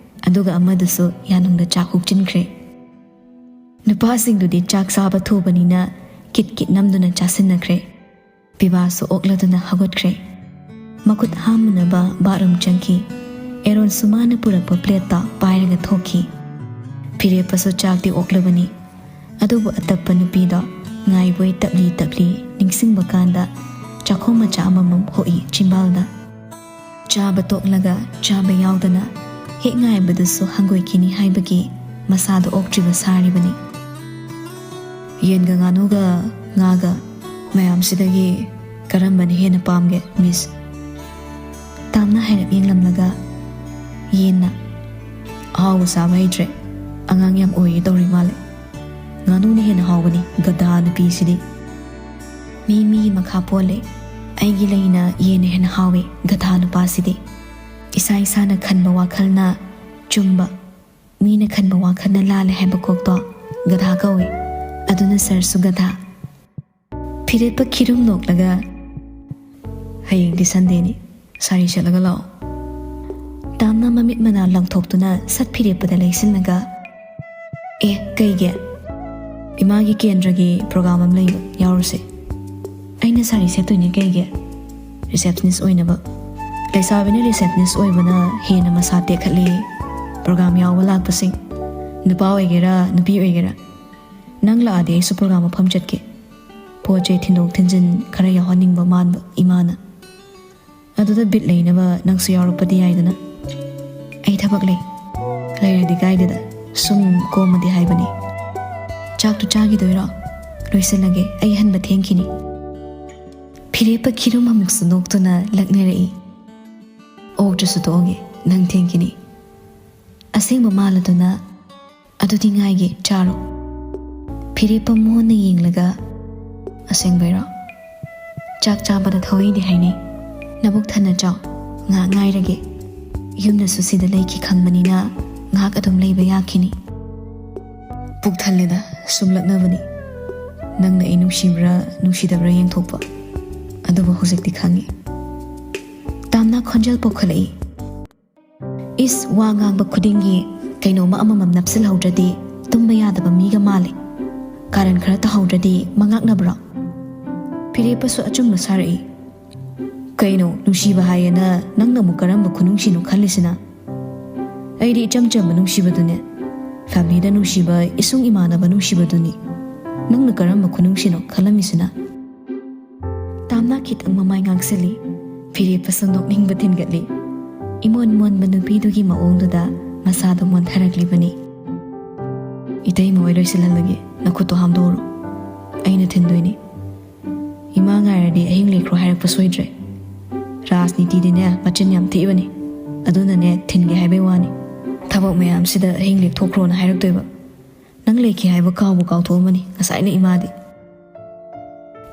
ꯑꯗꯨꯒ ꯑꯃꯗꯨꯁꯨ ꯌꯥꯅꯨꯡꯗ ꯆꯥꯛ ꯍꯨꯛꯆꯤꯟꯈ꯭ꯔꯦ꯫ ꯅꯨꯄꯥꯁꯤꯡꯗꯨꯗꯤ ꯆꯥꯛ ꯆꯥꯕ ꯊꯨꯕꯅꯤꯅ ꯀꯤꯠ ꯀꯤꯠ ꯅꯝꯗꯨꯅ ꯆꯥꯁꯤꯟꯅꯈ꯭ꯔꯦ꯫ ꯄꯤꯕꯥꯁꯨ ꯑꯣꯛꯂꯗꯨꯅ ꯍꯧꯒꯠꯈ꯭ꯔꯦ꯫ ꯃꯈꯨꯠ ꯍꯥꯝꯅꯅꯕ ꯕꯥꯠꯔꯨꯝ ꯆꯪꯈꯤ꯫ ꯑꯦꯔꯣꯟꯁꯨ ꯃꯥꯅ ꯄꯨꯔꯛꯄ ꯄ꯭ꯂꯦꯠꯇ ꯄꯥꯏꯔꯒ ꯊꯣꯛꯈꯤ꯫ ꯐꯤꯔꯦꯞꯄꯁꯨ ꯆꯥꯛꯇꯤ ꯑꯣꯛꯂꯕꯅꯤ꯫ ꯑꯗꯨꯕꯨ ꯑꯇꯞꯄ ꯅꯨꯄꯤꯗꯣ ꯉꯥꯏꯕꯣꯏ ꯇꯞꯂꯤ ꯇꯞꯂꯤ ꯅꯤꯡꯁꯤꯡꯕ ꯀꯥꯟꯗ ꯆꯥꯛꯈꯣꯝ ꯃꯆꯥ ꯑꯃꯃꯝ ꯍꯣꯛꯏ ꯆꯤꯝꯕꯥꯜꯗ꯫ ꯆꯥꯕ ꯇꯣꯛꯂꯒ ꯆꯥꯕ ꯌꯥꯎꯗꯅ ꯍꯦꯛ ꯉꯥꯏꯕꯗꯁꯨ ꯍꯪꯒꯣꯏꯈꯤꯅꯤ ꯍꯥꯏꯕꯒꯤ ꯃꯁꯥꯗꯣ ꯑꯣꯛꯇ꯭ꯔꯤꯕ ꯁꯥꯔꯤꯕꯅꯤ꯫ "ꯌꯦꯟꯒ ꯉꯥꯅꯨꯒ ꯉꯥꯒ ꯃꯌꯥꯝꯁꯤꯗꯒꯤ ꯀꯔꯝꯕꯅ ꯍꯦꯟꯅ ꯄꯥꯝꯒꯦ, ꯃꯤꯁ?" ꯇꯥꯝꯅ ꯍꯥꯏꯔꯞ ꯌꯦꯡꯂꯝꯂꯒ, "ꯌꯦꯟꯅ꯫ ꯑꯍꯥꯎꯕ ꯆꯥꯕ ꯍꯩꯇ꯭ꯔꯦ꯫ ꯑꯉꯥꯡ ꯌꯥꯝ ꯑꯣꯏꯔꯤ ꯇꯧꯔꯤ ꯃꯥꯜꯂꯦ꯫ ꯉꯥꯅꯨꯅ ꯍꯦꯟꯅ ꯍꯥꯎꯕꯅꯤ, ꯒꯙꯥ ꯅꯨꯄꯤꯁꯤꯗꯤ꯫" "ꯃꯤ ꯃꯤꯒꯤ ꯃꯈꯥ ꯄꯣꯜꯂꯦ꯫ ꯑꯩꯒꯤ ꯂꯩꯅ ꯌꯦꯟꯅ ꯍꯦꯟꯅ ꯍꯥꯎꯋꯦ, ꯒꯙꯥ ꯅꯨꯄꯥꯁꯤꯗꯤ꯫ ꯏꯁꯥ ꯏꯁꯥꯅ ꯈꯟꯕ ꯋꯥꯈꯜꯅ ꯆꯨꯝꯕ, ꯃꯤꯅ ꯈꯟꯕ ꯋꯥꯈꯜꯅ ꯂꯥꯜꯂꯦ ꯍꯥꯏꯕ ꯀꯣꯛꯇꯣ ꯒꯙꯥ ꯀꯧꯏ꯫ ꯑꯗꯨꯅ ꯁꯥꯔꯁꯨ ꯒꯙꯥ꯫" ꯐꯤꯔꯦꯞꯄ ꯈꯤꯔꯨꯝ ꯅꯣꯛꯂꯒ, "ꯍꯌꯦꯡꯗꯤ ꯁꯟꯗꯦꯅꯤ, ꯁꯥꯔꯤ ꯁꯦꯠꯂꯒ ꯂꯥꯛꯑꯣ꯫" ꯇꯥꯝꯅ ꯃꯃꯤꯠ ꯃꯅꯥ ꯂꯪꯊꯣꯛꯇꯨꯅ ꯁꯠ ꯐꯤꯔꯦꯞꯄꯗ ꯂꯩꯁꯤꯜꯂꯒ, "ꯑꯦ, ꯀꯩꯒꯤ?" "ꯏꯃꯥꯒꯤ ꯀꯦꯟꯗ꯭ꯔꯒꯤ ꯄ꯭ꯔꯣꯒꯥꯝ ꯑꯃ ꯂꯩꯕ, ꯌꯥꯎꯔꯨꯁꯦ꯫" "ꯑꯩꯅ ꯁꯥꯔꯤ ꯁꯦꯠꯇꯣꯏꯅꯦ, ꯀꯩꯒꯤ?" "ꯔꯤꯁꯦꯞꯁꯅꯤꯁ ꯑꯣꯏꯅꯕ꯫ ꯂꯩꯁꯥꯕꯤꯅ ꯔꯤꯁꯦꯞꯁꯅꯤꯁ ꯑꯣꯏꯕꯅ ꯍꯦꯟꯅ ꯃꯁꯥ ꯇꯦꯛꯈꯠꯂꯤ꯫ ꯄ꯭ꯔꯣꯒꯥꯝ ꯌꯥꯎꯕ ꯂꯥꯛꯄꯁꯤꯡ, ꯅꯨꯄꯥ ꯑꯣꯏꯒꯦꯔꯥ ꯅꯨꯄꯤ ꯑꯣꯏꯒꯦꯔꯥ, ꯅꯪ ꯂꯥꯛꯑꯗꯤ ꯑꯩꯁꯨ ꯄ꯭ꯔꯣꯒꯥꯝ ꯃꯐꯝ ꯆꯠꯀꯦ꯫ ꯄꯣꯠ ꯆꯩ ꯊꯤꯟꯗꯣꯛ ꯊꯤꯟꯖꯤꯟ ꯈꯔ ꯌꯥꯎꯍꯟꯅꯤꯡꯕ ꯃꯥꯟꯕ ꯏꯃꯥꯅ꯫ ꯑꯗꯨꯗ ꯕꯤꯠ ꯂꯩꯅꯕ ꯅꯪꯁꯨ ꯌꯥꯎꯔꯛꯄꯗꯤ ꯌꯥꯏꯗꯅ꯫" "ꯑꯩ ꯊꯕꯛ ꯂꯩ꯫" "ꯂꯩꯔꯗꯤ ꯀꯥꯏꯗꯦꯗ, ꯁꯨꯝ ꯀꯣꯝꯃꯗꯤ ꯍꯥꯏꯕꯅꯤ꯫ ꯆꯥꯛꯇꯨ ꯆꯥꯈꯤꯗꯣꯏꯔꯣ? ꯂꯣꯏꯁꯤꯜꯂꯒꯦ, ꯑꯩ ꯍꯟꯕ ꯊꯦꯡꯈꯤꯅꯤ꯫" ꯐꯤꯔꯦꯞꯄ ꯈꯤꯔꯨꯝ ꯑꯃꯨꯛꯁꯨ ꯅꯣꯛꯇꯨꯅ ꯂꯛꯅꯔꯛꯏ꯫ "ꯑꯣꯛꯇ꯭ꯔꯁꯨ ꯇꯣꯛꯑꯒꯦ, ꯅꯪ ꯊꯦꯡꯈꯤꯅꯤ꯫" ꯑꯁꯦꯡꯕ ꯃꯥꯜꯂꯗꯨꯅ, "ꯑꯗꯨꯗꯤ ꯉꯥꯏꯒꯦ, ꯆꯥꯔꯣ꯫" ꯐꯤꯔꯦꯞꯄ ꯃꯨꯟꯅ ꯌꯦꯡꯂꯒ, "ꯑꯁꯦꯡꯕꯩꯔꯣ? ꯆꯥꯛ ꯆꯥꯕꯗ ꯊꯧꯋꯦꯗꯤ ꯍꯥꯏꯅꯩ꯫ ꯅꯕꯨꯛ ꯊꯟꯅ ꯆꯥꯎ, ꯉꯥꯏꯍꯥꯛ ꯉꯥꯏꯔꯒꯦ꯫ ꯌꯨꯝꯗꯁꯨ ꯁꯤꯗ ꯂꯩꯈꯤ ꯈꯪꯕꯅꯤꯅ ꯉꯥꯏꯍꯥꯛ ꯑꯗꯨꯝ ꯂꯩꯕ ꯌꯥꯈꯤꯅꯤ꯫" "ꯄꯨꯛ ꯊꯜꯂꯦꯗ, ꯁꯨꯝ ꯂꯛꯅꯕꯅꯤ꯫ ꯅꯪꯅ ꯑꯩ ꯅꯨꯡꯁꯤꯕ꯭ꯔꯥ ꯅꯨꯡꯁꯤꯗꯕ꯭ꯔꯥ ꯌꯦꯡꯊꯣꯛꯄ꯫ ꯑꯗꯨꯕꯨ ꯍꯧꯖꯤꯛꯇꯤ ꯈꯪꯉꯤ꯫" ꯇꯥꯝꯅ ꯈꯣꯟꯖꯦꯜ ꯄꯣꯛꯈꯠꯂꯛꯏ꯫ "ꯏꯁ, ꯋꯥ ꯉꯥꯡꯕ ꯈꯨꯗꯤꯡꯒꯤ ꯀꯩꯅꯣꯝꯃ ꯑꯃꯃꯝ ꯅꯞꯁꯤꯜꯍꯧꯗ꯭ꯔꯗꯤ ꯇꯨꯝꯕ ꯌꯥꯗꯕ ꯃꯤꯒ ꯃꯥꯜꯂꯦ꯫ ꯀꯥꯔꯟ ꯈꯔ ꯇꯧꯍꯧꯗ꯭ꯔꯗꯤ ꯃꯉꯥꯛꯅꯕ꯭ꯔꯣ?" ꯐꯤꯔꯦꯞꯄꯁꯨ ꯑꯆꯨꯝꯕ ꯁꯥꯔꯛꯏ꯫ "ꯀꯩꯅꯣ, ꯅꯨꯡꯁꯤꯕ ꯍꯥꯏꯌꯦꯅ ꯅꯪꯅ ꯑꯃꯨꯛ ꯀꯔꯝꯕ ꯈꯨꯅꯨꯡꯁꯤꯅꯣ ꯈꯜꯂꯤꯁꯤꯅ? ꯑꯩꯗꯤ ꯏꯆꯝ ꯆꯝꯕ ꯅꯨꯡꯁꯤꯕꯗꯨꯅꯦ꯫ ꯐꯦꯃꯤꯂꯤꯗ ꯅꯨꯡꯁꯤꯕ, ꯏꯁꯨꯡ ꯏꯃꯥꯟꯅꯕ ꯅꯨꯡꯁꯤꯕꯗꯨꯅꯤ꯫ ꯅꯪꯅ ꯀꯔꯝꯕ ꯈꯨꯅꯨꯡꯁꯤꯅꯣ ꯈꯜꯂꯝꯃꯤꯁꯤꯅ?" ꯇꯥꯝꯅ ꯈꯤꯇꯪ ꯃꯃꯥꯏ ꯉꯥꯡꯁꯤꯜꯂꯤ꯫ ꯐꯤꯔꯦꯞꯄꯁꯨ ꯅꯣꯛꯅꯤꯡꯕ ꯊꯤꯟꯒꯠꯂꯤ꯫ ꯏꯃꯣꯟ ꯃꯣꯟꯕ ꯅꯨꯄꯤꯗꯨꯒꯤ ꯃꯑꯣꯡꯗꯨꯗ ꯃꯁꯥꯗꯣ ꯃꯣꯟꯊꯔꯛꯂꯤꯕꯅꯤ꯫ "ꯏꯇꯩꯃ ꯍꯣꯏ ꯂꯣꯏꯁꯤꯜꯍꯜꯂꯒꯦ, ꯅꯈꯨꯠꯇꯣ ꯍꯥꯝꯗꯣꯛꯎꯔꯣ꯫ ꯑꯩꯅ ꯊꯤꯟꯗꯣꯏꯅꯤ꯫ ꯏꯃꯥ ꯉꯥꯏꯔꯗꯤ ꯑꯍꯤꯡ ꯂꯦꯛꯈ꯭ꯔꯣ ꯍꯥꯏꯔꯛꯄ ꯁꯣꯏꯗ꯭ꯔꯦ꯫ ꯔꯥꯖꯅꯤꯇꯤꯗꯤꯅꯦ ꯃꯆꯤꯟ ꯌꯥꯝ ꯊꯤꯕꯅꯤ꯫ ꯑꯗꯨꯅꯅꯦ ꯊꯤꯟꯒꯦ ꯍꯥꯏꯕꯩ ꯋꯥꯅꯤ꯫ ꯊꯕꯛ ꯃꯌꯥꯝꯁꯤꯗ ꯑꯍꯤꯡ ꯂꯦꯛꯊꯣꯛꯈ꯭ꯔꯣꯅ ꯍꯥꯏꯔꯛꯇꯣꯏꯕ꯫ ꯅꯪ ꯂꯦꯛꯈꯤ ꯍꯥꯏꯕ ꯀꯥꯎꯕꯨ ꯀꯥꯎꯊꯣꯛꯑꯝꯃꯅꯤ ꯉꯁꯥꯏꯅ ꯏꯃꯥꯗꯤ꯫"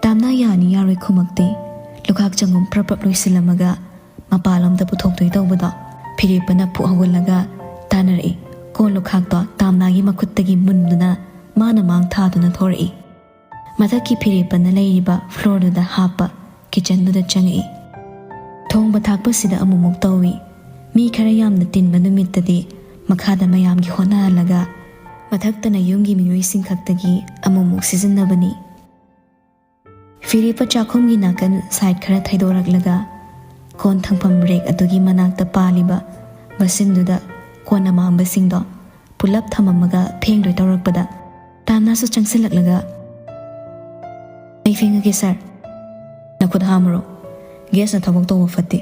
ꯇꯥꯝꯅ ꯌꯥꯅꯤ ꯌꯥꯔꯣꯏ ꯈꯨꯝꯃꯛꯇꯦ꯫ ꯂꯨꯈꯥꯛ ꯆꯪꯒꯨꯝ ꯄ꯭ꯔꯞ ꯄ꯭ꯔꯞ ꯂꯣꯏꯁꯤꯜꯂꯝꯃꯒ ꯃꯄꯥꯟꯂꯣꯝꯗ ꯄꯨꯊꯣꯛꯇꯣꯏ ꯇꯧꯕꯗꯣ ꯐꯤꯔꯦꯞꯄꯅ ꯐꯨꯛ ꯍꯧꯒꯠꯂꯒ ꯇꯥꯟꯅꯔꯛꯏ꯫ ꯀꯣꯟ ꯂꯨꯈꯥꯛꯇꯣ ꯇꯥꯝꯅꯥꯒꯤ ꯃꯈꯨꯠꯇꯒꯤ ꯃꯨꯟꯗꯨꯅ ꯃꯥꯅ ꯃꯥꯡ ꯊꯥꯗꯨꯅ ꯊꯣꯔꯛꯏ꯫ ꯃꯊꯛꯀꯤ ꯐꯤꯔꯦꯞꯄꯅ ꯂꯩꯔꯤꯕ ꯐ꯭ꯂꯣꯔꯗꯨꯗ ꯍꯥꯞꯄ ꯀꯤꯆꯟꯗꯨꯗ ꯆꯪꯉꯛꯏ꯫ ꯊꯣꯡꯕ ꯊꯥꯛꯄꯁꯤꯗ ꯑꯃꯨꯛꯃꯨꯛ ꯇꯧꯏ꯫ ꯃꯤ ꯈꯔ ꯌꯥꯝꯅ ꯇꯤꯟꯕ ꯅꯨꯃꯤꯠꯇꯗꯤ ꯃꯈꯥꯗ ꯃꯌꯥꯝꯒꯤ ꯍꯣꯠꯅꯍꯜꯂꯒ ꯃꯊꯛꯇꯅ ꯌꯨꯝꯒꯤ ꯃꯤꯑꯣꯏꯁꯤꯡ ꯈꯛꯇꯒꯤ ꯑꯃꯨꯛꯃꯨꯛ ꯁꯤꯖꯤꯟꯅꯕꯅꯤ꯫ ꯐꯤꯔꯦꯞꯄ ꯆꯥꯛꯈꯨꯝꯒꯤ ꯅꯥꯀꯟ ꯁꯥꯏꯠ ꯈꯔ ꯊꯩꯗꯣꯔꯛꯂꯒ ꯀꯣꯟ ꯊꯝꯐꯝ ꯔꯦꯛ ꯑꯗꯨꯒꯤ ꯃꯅꯥꯛꯇ ꯄꯥꯜꯂꯤꯕ ꯕꯁꯤꯟꯗꯨꯗ ꯀꯣꯟ ꯑꯃꯥꯡꯕꯁꯤꯡꯗꯣ ꯄꯨꯂꯞ ꯊꯝꯃꯝꯃꯒ ꯐꯦꯡꯗꯣꯏ ꯇꯧꯔꯛꯄꯗ ꯇꯥꯝꯅꯥꯁꯨ ꯆꯪꯁꯤꯜꯂꯛꯂꯒ, "ꯑꯩ ꯐꯦꯡꯉꯒꯦ ꯁꯥꯔ, ꯅꯈꯨꯠ ꯍꯥꯝꯃꯨꯔꯣ꯫ ꯒꯦꯁꯅ ꯊꯕꯛ ꯇꯧꯕ ꯐꯠꯇꯦ꯫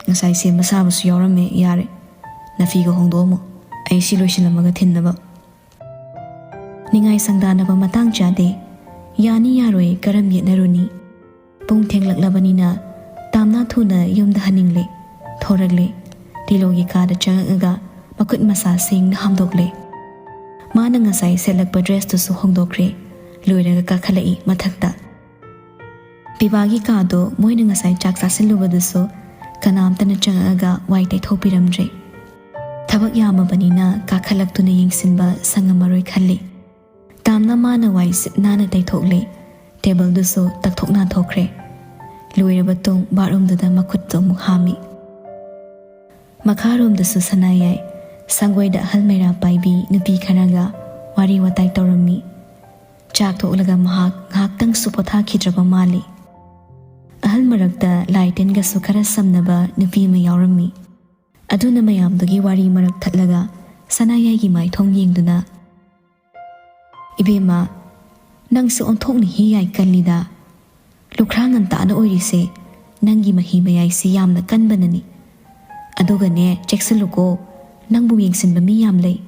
ꯉꯁꯥꯏ ꯁꯦꯝꯕ ꯁꯥꯕꯁꯨ ꯌꯥꯎꯔꯝꯃꯦ꯫ ꯌꯥꯔꯦ, ꯅꯐꯤꯒ ꯍꯣꯡꯗꯣꯛꯑꯝꯃꯣ꯫ ꯑꯩ ꯁꯤ ꯂꯣꯏꯁꯤꯜꯂꯝꯃꯒ ꯊꯤꯟꯅꯕ꯫" ꯅꯤꯡꯉꯥꯏ ꯁꯪꯗꯥꯅꯕ ꯃꯇꯥꯡ ꯆꯥꯗꯦ꯫ ꯌꯥꯅꯤ ꯌꯥꯔꯣꯏ ꯀꯔꯝ ꯌꯦꯠꯅꯔꯨꯅꯤ? ꯄꯨꯡ ꯊꯦꯡꯂꯛꯂꯕꯅꯤꯅ ꯇꯥꯝꯅꯥ ꯊꯨꯅ ꯌꯨꯝꯗ ꯍꯟꯅꯤꯡꯂꯦ꯫ ꯊꯣꯔꯛꯂꯦ꯫ ꯇꯤꯂꯣꯒꯤ ꯀꯥꯗ ꯆꯪꯉꯛꯑꯒ ꯃꯈꯨꯠ ꯃꯁꯥ ꯁꯦꯡꯅ ꯍꯥꯝꯗꯣꯛꯂꯦ꯫ ꯃꯥꯅ ꯉꯁꯥꯏ ꯁꯦꯠꯂꯛꯄ ꯗ꯭ꯔꯦꯁꯇꯨꯁꯨ ꯍꯣꯡꯗꯣꯛꯈ꯭ꯔꯦ꯫ ꯂꯣꯏꯔꯒ ꯀꯥꯈꯠꯂꯛꯏ ꯃꯊꯛꯇ꯫ ꯄꯤꯕꯥꯒꯤ ꯀꯥꯗꯣ ꯃꯣꯏꯅ ꯉꯁꯥꯏ ꯆꯥꯛ ꯆꯥꯁꯤꯜꯂꯨꯕꯗꯨꯁꯨ ꯀꯅꯥꯝꯇꯅ ꯆꯪꯉꯛꯑꯒ ꯋꯥꯏ ꯇꯩꯊꯣꯛꯄꯤꯔꯝꯗ꯭ꯔꯦ꯫ ꯊꯕꯛ ꯌꯥꯝꯃꯕꯅꯤꯅ ꯀꯥꯈꯠꯂꯛꯇꯨꯅ ꯌꯦꯡꯁꯤꯟꯕ ꯁꯪꯉꯝꯃꯔꯣꯏ ꯈꯜꯂꯤ꯫ ꯇꯥꯝꯅ ꯃꯥꯅ ꯋꯥꯏ ꯁꯤꯠ ꯅꯥꯟꯅ ꯇꯩꯊꯣꯛꯂꯦ꯫ ꯇꯦꯕꯜꯗꯨꯁꯨ ꯇꯛꯊꯣꯛ ꯅꯥꯟꯊꯣꯛꯈ꯭ꯔꯦ꯫ ꯂꯣꯏꯔꯕ ꯇꯨꯡ ꯕꯥꯠꯔꯨꯝꯗꯨꯗ ꯃꯈꯨꯠꯇꯣ ꯑꯃꯨꯛ ꯍꯥꯝꯃꯤ꯫ ꯃꯈꯥꯔꯣꯝꯗꯁꯨ ꯁꯅꯥꯌꯥꯏ ꯁꯪꯒꯣꯏꯗ ꯑꯍꯜ ꯃꯩꯔꯥ ꯄꯥꯏꯕꯤ ꯅꯨꯄꯤ ꯈꯔꯒ ꯋꯥꯔꯤ ꯋꯥꯇꯥꯏ ꯇꯧꯔꯝꯃꯤ꯫ ꯆꯥꯛ ꯇꯣꯛꯂꯒ ꯃꯍꯥꯛ ꯉꯥꯏꯍꯥꯛꯇꯪꯁꯨ ꯄꯣꯊꯥꯈꯤꯗ꯭ꯔꯕ ꯃꯥꯜꯂꯤ꯫ ꯑꯍꯜ ꯃꯔꯛꯇ ꯂꯥꯏ ꯇꯤꯟꯒꯁꯨ ꯈꯔ ꯁꯝꯅꯕ ꯅꯨꯄꯤ ꯑꯃ ꯌꯥꯎꯔꯝꯃꯤ꯫ ꯑꯗꯨꯅ ꯃꯌꯥꯝꯗꯨꯒꯤ ꯋꯥꯔꯤ ꯃꯔꯛ ꯊꯠꯂꯒ ꯁꯅꯥꯌꯥꯏꯒꯤ ꯃꯥꯏꯊꯣꯡ ꯌꯦꯡꯗꯨꯅ, "ꯏꯕꯦꯝꯃ, ꯅꯪꯁꯨ ꯑꯣꯟꯊꯣꯛꯅ ꯍꯤ ꯌꯥꯏ ꯀꯜꯂꯤꯗ꯫ ꯂꯨꯈ꯭ꯔꯥ ꯉꯟꯇꯥꯅ ꯑꯣꯏꯔꯤꯁꯦ ꯅꯪꯒꯤ ꯃꯍꯤ ꯃꯌꯥꯏꯁꯤ ꯌꯥꯝꯅ ꯀꯟꯕꯅꯅꯤ꯫ ꯑꯗꯨꯒꯅꯦ, ꯆꯦꯛꯁꯤꯜꯂꯨꯀꯣ, ꯅꯪꯕꯨ ꯌꯦꯡꯁꯤꯟꯕ ꯃꯤ ꯌꯥꯝ ꯂꯩ꯫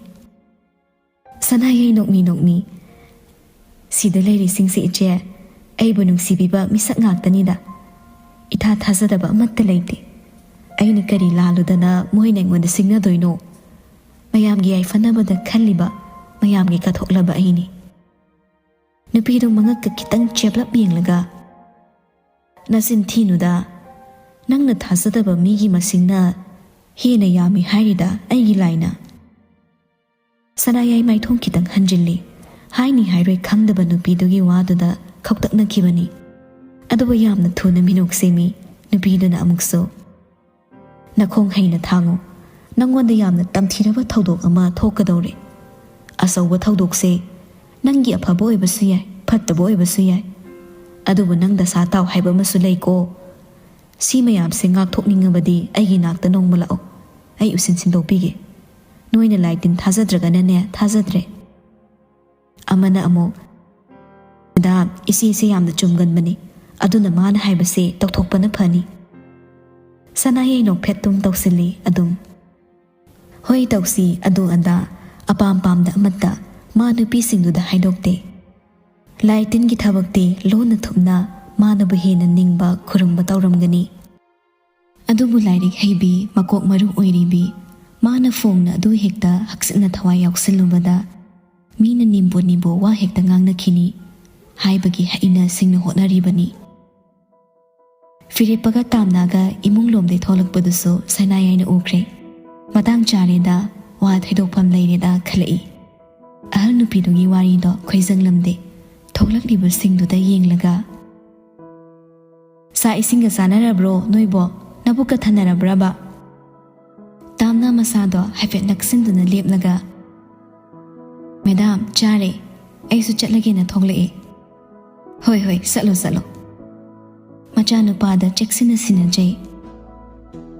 ꯁꯅꯥꯌꯥꯏ ꯅꯣꯛꯃꯤ ꯅꯣꯛꯃꯤ, "ꯁꯤꯗ ꯂꯩꯔꯤꯁꯤꯡꯁꯦ, ꯏꯆꯦ, ꯑꯩꯕꯨ ꯅꯨꯡꯁꯤꯕꯤꯕ ꯃꯤꯁꯛ ꯉꯥꯛꯇꯅꯤꯗ꯫ ꯏꯊꯥ ꯊꯥꯖꯗꯕ ꯑꯃꯠꯇ ꯂꯩꯇꯦ꯫ ꯑꯩꯅ ꯀꯔꯤ ꯂꯥꯜꯂꯨꯗꯅ ꯃꯣꯏꯅ ꯑꯩꯉꯣꯟꯗ ꯁꯤꯡꯅꯗꯣꯏꯅꯣ? ꯃꯌꯥꯝꯒꯤ ꯌꯥꯏꯐꯅꯕꯗ ꯈꯜꯂꯤꯕ, ꯃꯌꯥꯝꯒꯤ ꯀꯠꯊꯣꯛꯂꯕ ꯑꯩꯅꯤ꯫" ꯅꯨꯄꯤꯗꯨ ꯃꯉꯛꯀ ꯈꯤꯇꯪ ꯆꯦꯞꯂꯞ ꯌꯦꯡꯂꯒ, "ꯅꯆꯤꯟ ꯊꯤꯅꯨꯗ, ꯅꯪꯅ ꯊꯥꯖꯗꯕ ꯃꯤꯒꯤ ꯃꯁꯤꯡꯅ ꯍꯦꯟꯅ ꯌꯥꯝꯃꯤ ꯍꯥꯏꯔꯤꯗ ꯑꯩꯒꯤ ꯂꯥꯏꯅ꯫" ꯁꯅꯥꯌꯥꯏ ꯃꯥꯏꯊꯣꯡ ꯈꯤꯇꯪ ꯍꯟꯖꯤꯜꯂꯤ꯫ ꯍꯥꯏꯅꯤ ꯍꯥꯏꯔꯣꯏ ꯈꯪꯗꯕ ꯅꯨꯄꯤꯗꯨꯒꯤ ꯋꯥꯗꯨꯗ ꯈꯧꯇꯛꯅꯈꯤꯕꯅꯤ꯫ ꯑꯗꯨꯕꯨ ꯌꯥꯝꯅ ꯊꯨꯅ ꯃꯤꯅꯣꯛ ꯁꯦꯝꯃꯤ ꯅꯨꯄꯤꯗꯨꯅ ꯑꯃꯨꯛꯁꯨ꯫ "ꯅꯈꯣꯡ ꯍꯩꯅ ꯊꯥꯡꯉꯨ꯫ ꯅꯪꯉꯣꯟꯗ ꯌꯥꯝꯅ ꯇꯝꯊꯤꯔꯕ ꯊꯧꯗꯣꯛ ꯑꯃ ꯊꯣꯛꯀꯗꯧꯔꯦ꯫ ꯑꯆꯧꯕ ꯊꯧꯗꯣꯛꯁꯦ ꯅꯪꯒꯤ ꯑꯐꯕ ꯑꯣꯏꯕꯁꯨ ꯌꯥꯏ, ꯐꯠꯇꯕ ꯑꯣꯏꯕꯁꯨ ꯌꯥꯏ꯫ ꯑꯗꯨꯕꯨ ꯅꯪ ꯗꯁꯥ ꯇꯥꯎ ꯍꯥꯏꯕ ꯑꯃꯁꯨ ꯂꯩꯀꯣ꯫ ꯁꯤ ꯃꯌꯥꯝꯁꯦ ꯉꯥꯛꯊꯣꯛꯅꯤꯡꯉꯕꯗꯤ ꯑꯩꯒꯤ ꯅꯥꯛꯇ ꯅꯣꯡꯃ ꯂꯥꯛꯑꯣ꯫ ꯑꯩ ꯎꯁꯤꯟ ꯁꯤꯟꯗꯣꯛꯄꯤꯒꯦ꯫ ꯅꯣꯏꯅ ꯂꯥꯏ ꯇꯤꯟ ꯊꯥꯖꯗ꯭ꯔꯒꯅꯅꯦ, ꯊꯥꯖꯗ꯭ꯔꯦ꯫" ꯑꯃꯅ ꯑꯃꯨꯛ, "ꯃꯦꯗꯥꯝ, ꯏꯆꯦꯁꯦ ꯌꯥꯝꯅ ꯆꯨꯝꯒꯟꯕꯅꯤ, ꯑꯗꯨꯅ ꯃꯥꯅ ꯍꯥꯏꯕꯁꯦ ꯇꯧꯊꯣꯛꯄꯅ ꯐꯅꯤ꯫" ꯁꯅꯥꯌꯥꯏ ꯅꯣꯛꯐꯦꯠꯇꯨꯝ ꯇꯧꯁꯤꯜꯂꯤ ꯑꯗꯨꯝ꯫ "ꯍꯣꯏ, ꯇꯧꯁꯤ, ꯑꯗꯨ ꯑꯗꯥ, ꯑꯄꯥꯝ ꯄꯥꯝꯗ ꯑꯃꯠꯇ ꯃꯥ ꯅꯨꯄꯤꯁꯤꯡꯗꯨꯗ ꯍꯥꯏꯗꯣꯛꯇꯦ꯫ ꯂꯥꯏ ꯇꯤꯟꯒꯤ ꯊꯕꯛꯇꯤ ꯂꯣꯟꯅ ꯊꯨꯞꯅ ꯃꯥꯅꯕꯨ ꯍꯦꯟꯅ ꯅꯤꯡꯕ ꯈꯨꯔꯨꯝꯕ ꯇꯧꯔꯝꯒꯅꯤ꯫ ꯑꯗꯨꯕꯨ ꯂꯥꯏꯔꯤꯛ ꯍꯩꯕꯤ, ꯃꯀꯣꯛ ꯃꯔꯨ ꯑꯣꯏꯔꯤꯕꯤ, ꯃꯥꯅ ꯐꯣꯡꯅ ꯑꯗꯨ ꯍꯦꯛꯇ ꯍꯛꯆꯤꯟꯅ ꯊꯋꯥꯏ ꯌꯥꯎꯁꯤꯜꯂꯨꯕꯗ ꯃꯤꯅ ꯅꯤꯝꯕꯨ ꯅꯤꯝꯕꯨ ꯋꯥ ꯍꯦꯛꯇ ꯉꯥꯡꯅꯈꯤꯅꯤ ꯍꯥꯏꯕꯒꯤ ꯍꯩꯅ ꯁꯤꯡꯅ ꯍꯣꯠꯅꯔꯤꯕꯅꯤ꯫" ꯐꯤꯔꯦꯞꯄꯒ ꯇꯥꯝꯅꯒ ꯏꯃꯨꯡ ꯂꯣꯝꯗꯩ ꯊꯣꯛꯂꯛꯄꯗꯨꯁꯨ ꯁꯅꯥꯌꯥꯏꯅ ꯎꯈ꯭ꯔꯦ꯫ ꯃꯇꯥꯡ ꯆꯥꯔꯦꯗ, ꯋꯥ ꯊꯩꯗꯣꯛꯐꯝ ꯂꯩꯔꯦꯗ ꯈꯜꯂꯛꯏ꯫ ꯑꯍꯜ ꯅꯨꯄꯤꯗꯨꯒꯤ ꯋꯥꯔꯤꯗꯣ ꯈꯣꯏꯖꯪꯂꯝꯗꯦ꯫ ꯊꯣꯛꯂꯛꯂꯤꯕꯁꯤꯡꯗꯨꯗ ꯌꯦꯡꯂꯒ, "ꯆꯥꯛ ꯏꯁꯤꯡꯒ ꯆꯥꯅꯔꯕ꯭ꯔꯣ ꯅꯣꯏꯕꯣ? ꯅꯕꯨꯛꯀ ꯊꯟꯅꯔꯕ꯭ꯔꯕ?" ꯇꯥꯝꯅ ꯃꯁꯥꯗꯣ ꯍꯥꯏꯐꯦꯠ ꯅꯛꯁꯤꯟꯗꯨꯅ ꯂꯦꯞꯂꯒ, "ꯃꯦꯗꯥꯝ, ꯆꯥꯔꯦ꯫ ꯑꯩꯁꯨ ꯆꯠꯂꯒꯦꯅ ꯊꯣꯛꯂꯛꯑꯦ꯫" "ꯍꯣꯏ, ꯍꯣꯏ, ꯆꯠꯂꯣ, ꯆꯠꯂꯣ꯫" ꯃꯆꯥꯅꯨꯄꯥꯗ ꯆꯦꯛꯁꯤꯟꯅ ꯁꯤꯟꯅꯖꯩ꯫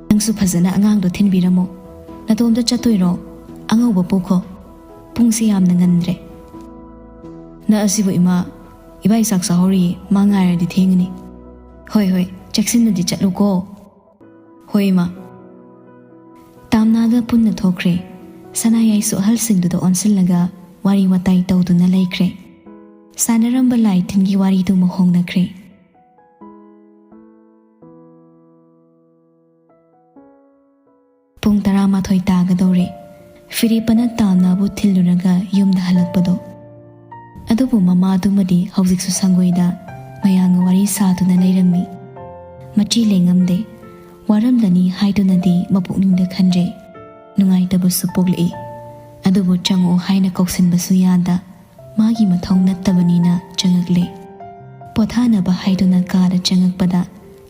"ꯅꯪꯁꯨ ꯐꯖꯅ ꯑꯉꯥꯡꯗꯣ ꯊꯤꯟꯕꯤꯔꯝꯃꯣ꯫ ꯅꯇꯣꯝꯇ ꯆꯠꯇꯣꯏꯔꯣ? ꯑꯉꯧꯕ ꯄꯨꯈꯣ꯫ ꯄꯨꯡꯁꯦ ꯌꯥꯝꯅ ꯉꯟꯗ꯭ꯔꯦ꯫" "ꯅꯛ ꯑꯁꯤꯕꯨ ꯏꯃꯥ, ꯏꯕꯥꯏ ꯆꯥꯛ ꯆꯥꯍꯧꯔꯤꯌꯦ, ꯃꯥ ꯉꯥꯏꯔꯗꯤ ꯊꯦꯡꯉꯅꯤ꯫" "ꯍꯣꯏ, ꯍꯣꯏ, "ꯆꯦꯛꯁꯤꯟꯅꯗꯤ ꯆꯠꯂꯨꯀꯣ꯫" "ꯍꯣꯏ, ꯏꯃꯥ꯫" ꯇꯥꯝꯅꯥꯒ ꯄꯨꯟꯅ ꯊꯣꯛꯈ꯭ꯔꯦ꯫ ꯁꯅꯥꯌꯥꯏꯁꯨ ꯑꯍꯜꯁꯤꯡꯗꯨꯗ ꯑꯣꯟꯁꯤꯜꯂꯒ ꯋꯥꯔꯤ ꯋꯥꯇꯥꯏ ꯇꯧꯗꯨꯅ ꯂꯩꯈ꯭ꯔꯦ꯫ ꯁꯥꯟꯅꯔꯝꯕ ꯂꯥꯏ ꯇꯤꯟꯒꯤ ꯋꯥꯔꯤꯗꯨ ꯃꯍꯣꯡꯅꯈ꯭ꯔꯦ꯫ ꯄꯨꯡ ꯇꯔꯥꯃꯥꯊꯣꯏ ꯇꯥꯒꯗꯧꯔꯦ꯫ ꯐꯤꯔꯦꯞꯄꯅ ꯇꯥꯝꯅꯥꯕꯨ ꯊꯤꯜꯂꯨꯔꯒ ꯌꯨꯝꯗ ꯍꯜꯂꯛꯄꯗꯣ꯫ ꯑꯗꯨꯕꯨ ꯃꯃꯥꯗꯨꯃꯗꯤ ꯍꯧꯖꯤꯛꯁꯨ ꯁꯪꯒꯣꯏꯗ ꯃꯌꯥꯝꯒ ꯋꯥꯔꯤ ꯁꯥꯗꯨꯅ ꯂꯩꯔꯝꯃꯤ꯫ ꯃꯆꯤ ꯂꯦꯡꯉꯝꯗꯦ꯫ ꯋꯥꯔꯝꯂꯅꯤ ꯍꯥꯏꯗꯨꯅꯗꯤ ꯃꯄꯨꯛꯅꯤꯡꯗ ꯈꯟꯖꯩ꯫ ꯅꯨꯡꯉꯥꯏꯇꯕꯁꯨ ꯄꯣꯛꯂꯛꯏ꯫ ꯑꯗꯨꯕꯨ ꯆꯪꯉꯛꯑꯣ ꯍꯥꯏꯅ ꯀꯧꯁꯤꯟꯕꯁꯨ ꯌꯥꯗ, ꯃꯥꯒꯤ ꯃꯊꯧ ꯅꯠꯇꯕꯅꯤꯅ ꯆꯪꯉꯛꯂꯦ꯫ ꯄꯣꯊꯥꯅꯕ ꯍꯥꯏꯗꯨꯅ ꯀꯥꯗ ꯆꯪꯉꯛꯄꯗ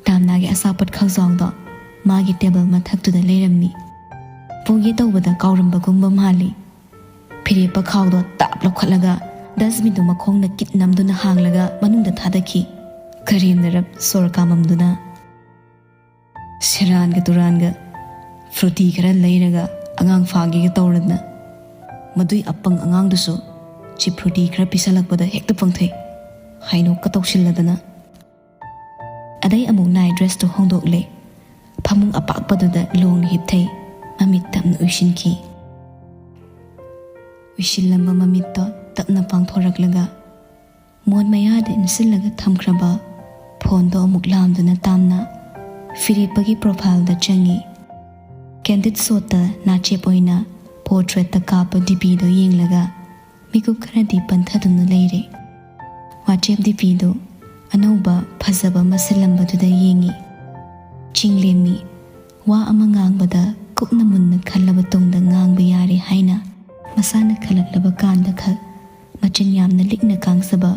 ꯇꯥꯝꯅꯥꯒꯤ ꯑꯆꯥꯄꯣꯠ ꯈꯥꯎꯖꯥꯎꯗꯣ ꯃꯥꯒꯤ ꯇꯦꯕꯜ ꯃꯊꯛꯇꯨꯗ ꯂꯩꯔꯝꯃꯤ꯫ ꯄꯨꯒꯦ ꯇꯧꯕꯗ ꯀꯥꯎꯔꯝꯕꯒꯨꯝꯕ ꯃꯥꯜꯂꯤ꯫ ꯐꯤꯔꯦꯞꯄ ꯈꯥꯎꯗꯣ ꯇꯥꯞ ꯂꯧꯈꯠꯂꯒ ꯗꯁꯕꯤꯟꯗꯨ ꯃꯈꯣꯡꯅ ꯀꯤꯠ ꯅꯝꯗꯨꯅ ꯍꯥꯡꯂꯒ ꯃꯅꯨꯡꯗ ꯊꯥꯗꯈꯤ꯫ ꯀꯔꯦꯝꯅꯔꯞ ꯁꯣꯔ ꯀꯥꯝꯃꯝꯗꯨꯅ, "ꯁꯦꯔꯥꯟꯒ ꯇꯨꯔꯥꯟꯒ, ꯐ꯭ꯔꯨꯇꯤ ꯈꯔ ꯂꯩꯔꯒ ꯑꯉꯥꯡ ꯐꯥꯒꯦꯒ ꯇꯧꯔꯗꯅ, ꯃꯗꯨꯏ ꯑꯄꯪ ꯑꯉꯥꯡꯗꯨꯁꯨ ꯆꯤ ꯐ꯭ꯔꯨꯇꯤ ꯈꯔ ꯄꯤꯁꯜꯂꯛꯄꯗ ꯍꯦꯛꯇ ꯄꯪꯊꯩ꯫ ꯍꯥꯏꯅꯣꯛꯀ ꯇꯧꯁꯤꯜꯂꯗꯅ꯫" ꯑꯗꯩ ꯑꯃꯨꯛ ꯅꯥꯏꯠ ꯗ꯭ꯔꯦꯁꯇꯨ ꯍꯣꯡꯗꯣꯛꯂꯦ꯫ ꯐꯃꯨꯡ ꯑꯄꯥꯛꯄꯗꯨꯗ ꯂꯣꯡꯅ ꯍꯤꯞꯊꯩ, ꯃꯃꯤꯠ ꯇꯞꯅ ꯎꯏꯁꯤꯟꯈꯤ꯫ ꯎꯏꯁꯤꯜꯂꯝꯕ ꯃꯃꯤꯠꯇꯣ ꯇꯞꯅ ꯄꯥꯡꯊꯣꯔꯛꯂꯒ ꯃꯣꯟ ꯃꯌꯥꯗ ꯏꯟꯁꯤꯜꯂꯒ ꯊꯝꯈ꯭ꯔꯕ ꯐꯣꯟꯗꯣ ꯑꯃꯨꯛ ꯂꯥꯝꯗꯨꯅ ꯇꯥꯝꯅ ꯐꯤꯔꯦꯞꯄꯒꯤ ꯄ꯭ꯔꯣꯐꯥꯏꯜꯗ ꯆꯪꯉꯤ꯫ ꯀꯦꯟꯗꯤꯠ ꯁꯣꯠꯇ ꯅꯥꯆꯦꯞ ꯑꯣꯏꯅ ꯄꯣꯔꯇ꯭ꯔꯦꯠꯇ ꯀꯥꯞꯄ ꯗꯤꯄꯤꯗꯣ ꯌꯦꯡꯂꯒ ꯃꯤꯀꯨꯞ ꯈꯔꯗꯤ ꯄꯟꯊꯗꯨꯅ ꯂꯩꯔꯦ꯫ ꯋꯥꯆꯦꯞ ꯗꯤꯄꯤꯗꯨ ꯑꯅꯧꯕ ꯐꯖꯕ ꯑꯃ ꯁꯤꯜꯂꯝꯕꯗꯨꯗ ꯌꯦꯡꯉꯤ꯫ ꯆꯤꯡꯂꯦꯝꯃꯤ꯫ ꯋꯥ ꯑꯃ ꯉꯥꯡꯕꯗ ꯀꯨꯞꯅ ꯃꯨꯟꯅ ꯈꯜꯂꯕ ꯇꯨꯡꯗ ꯉꯥꯡꯕ ꯌꯥꯔꯦ ꯍꯥꯏꯅ ꯃꯁꯥꯅ ꯈꯜꯂꯛꯂꯕ ꯀꯥꯟꯗ ꯈꯛ ꯃꯆꯤꯟ ꯌꯥꯝꯅ ꯂꯤꯛꯅ ꯀꯥꯡꯖꯕ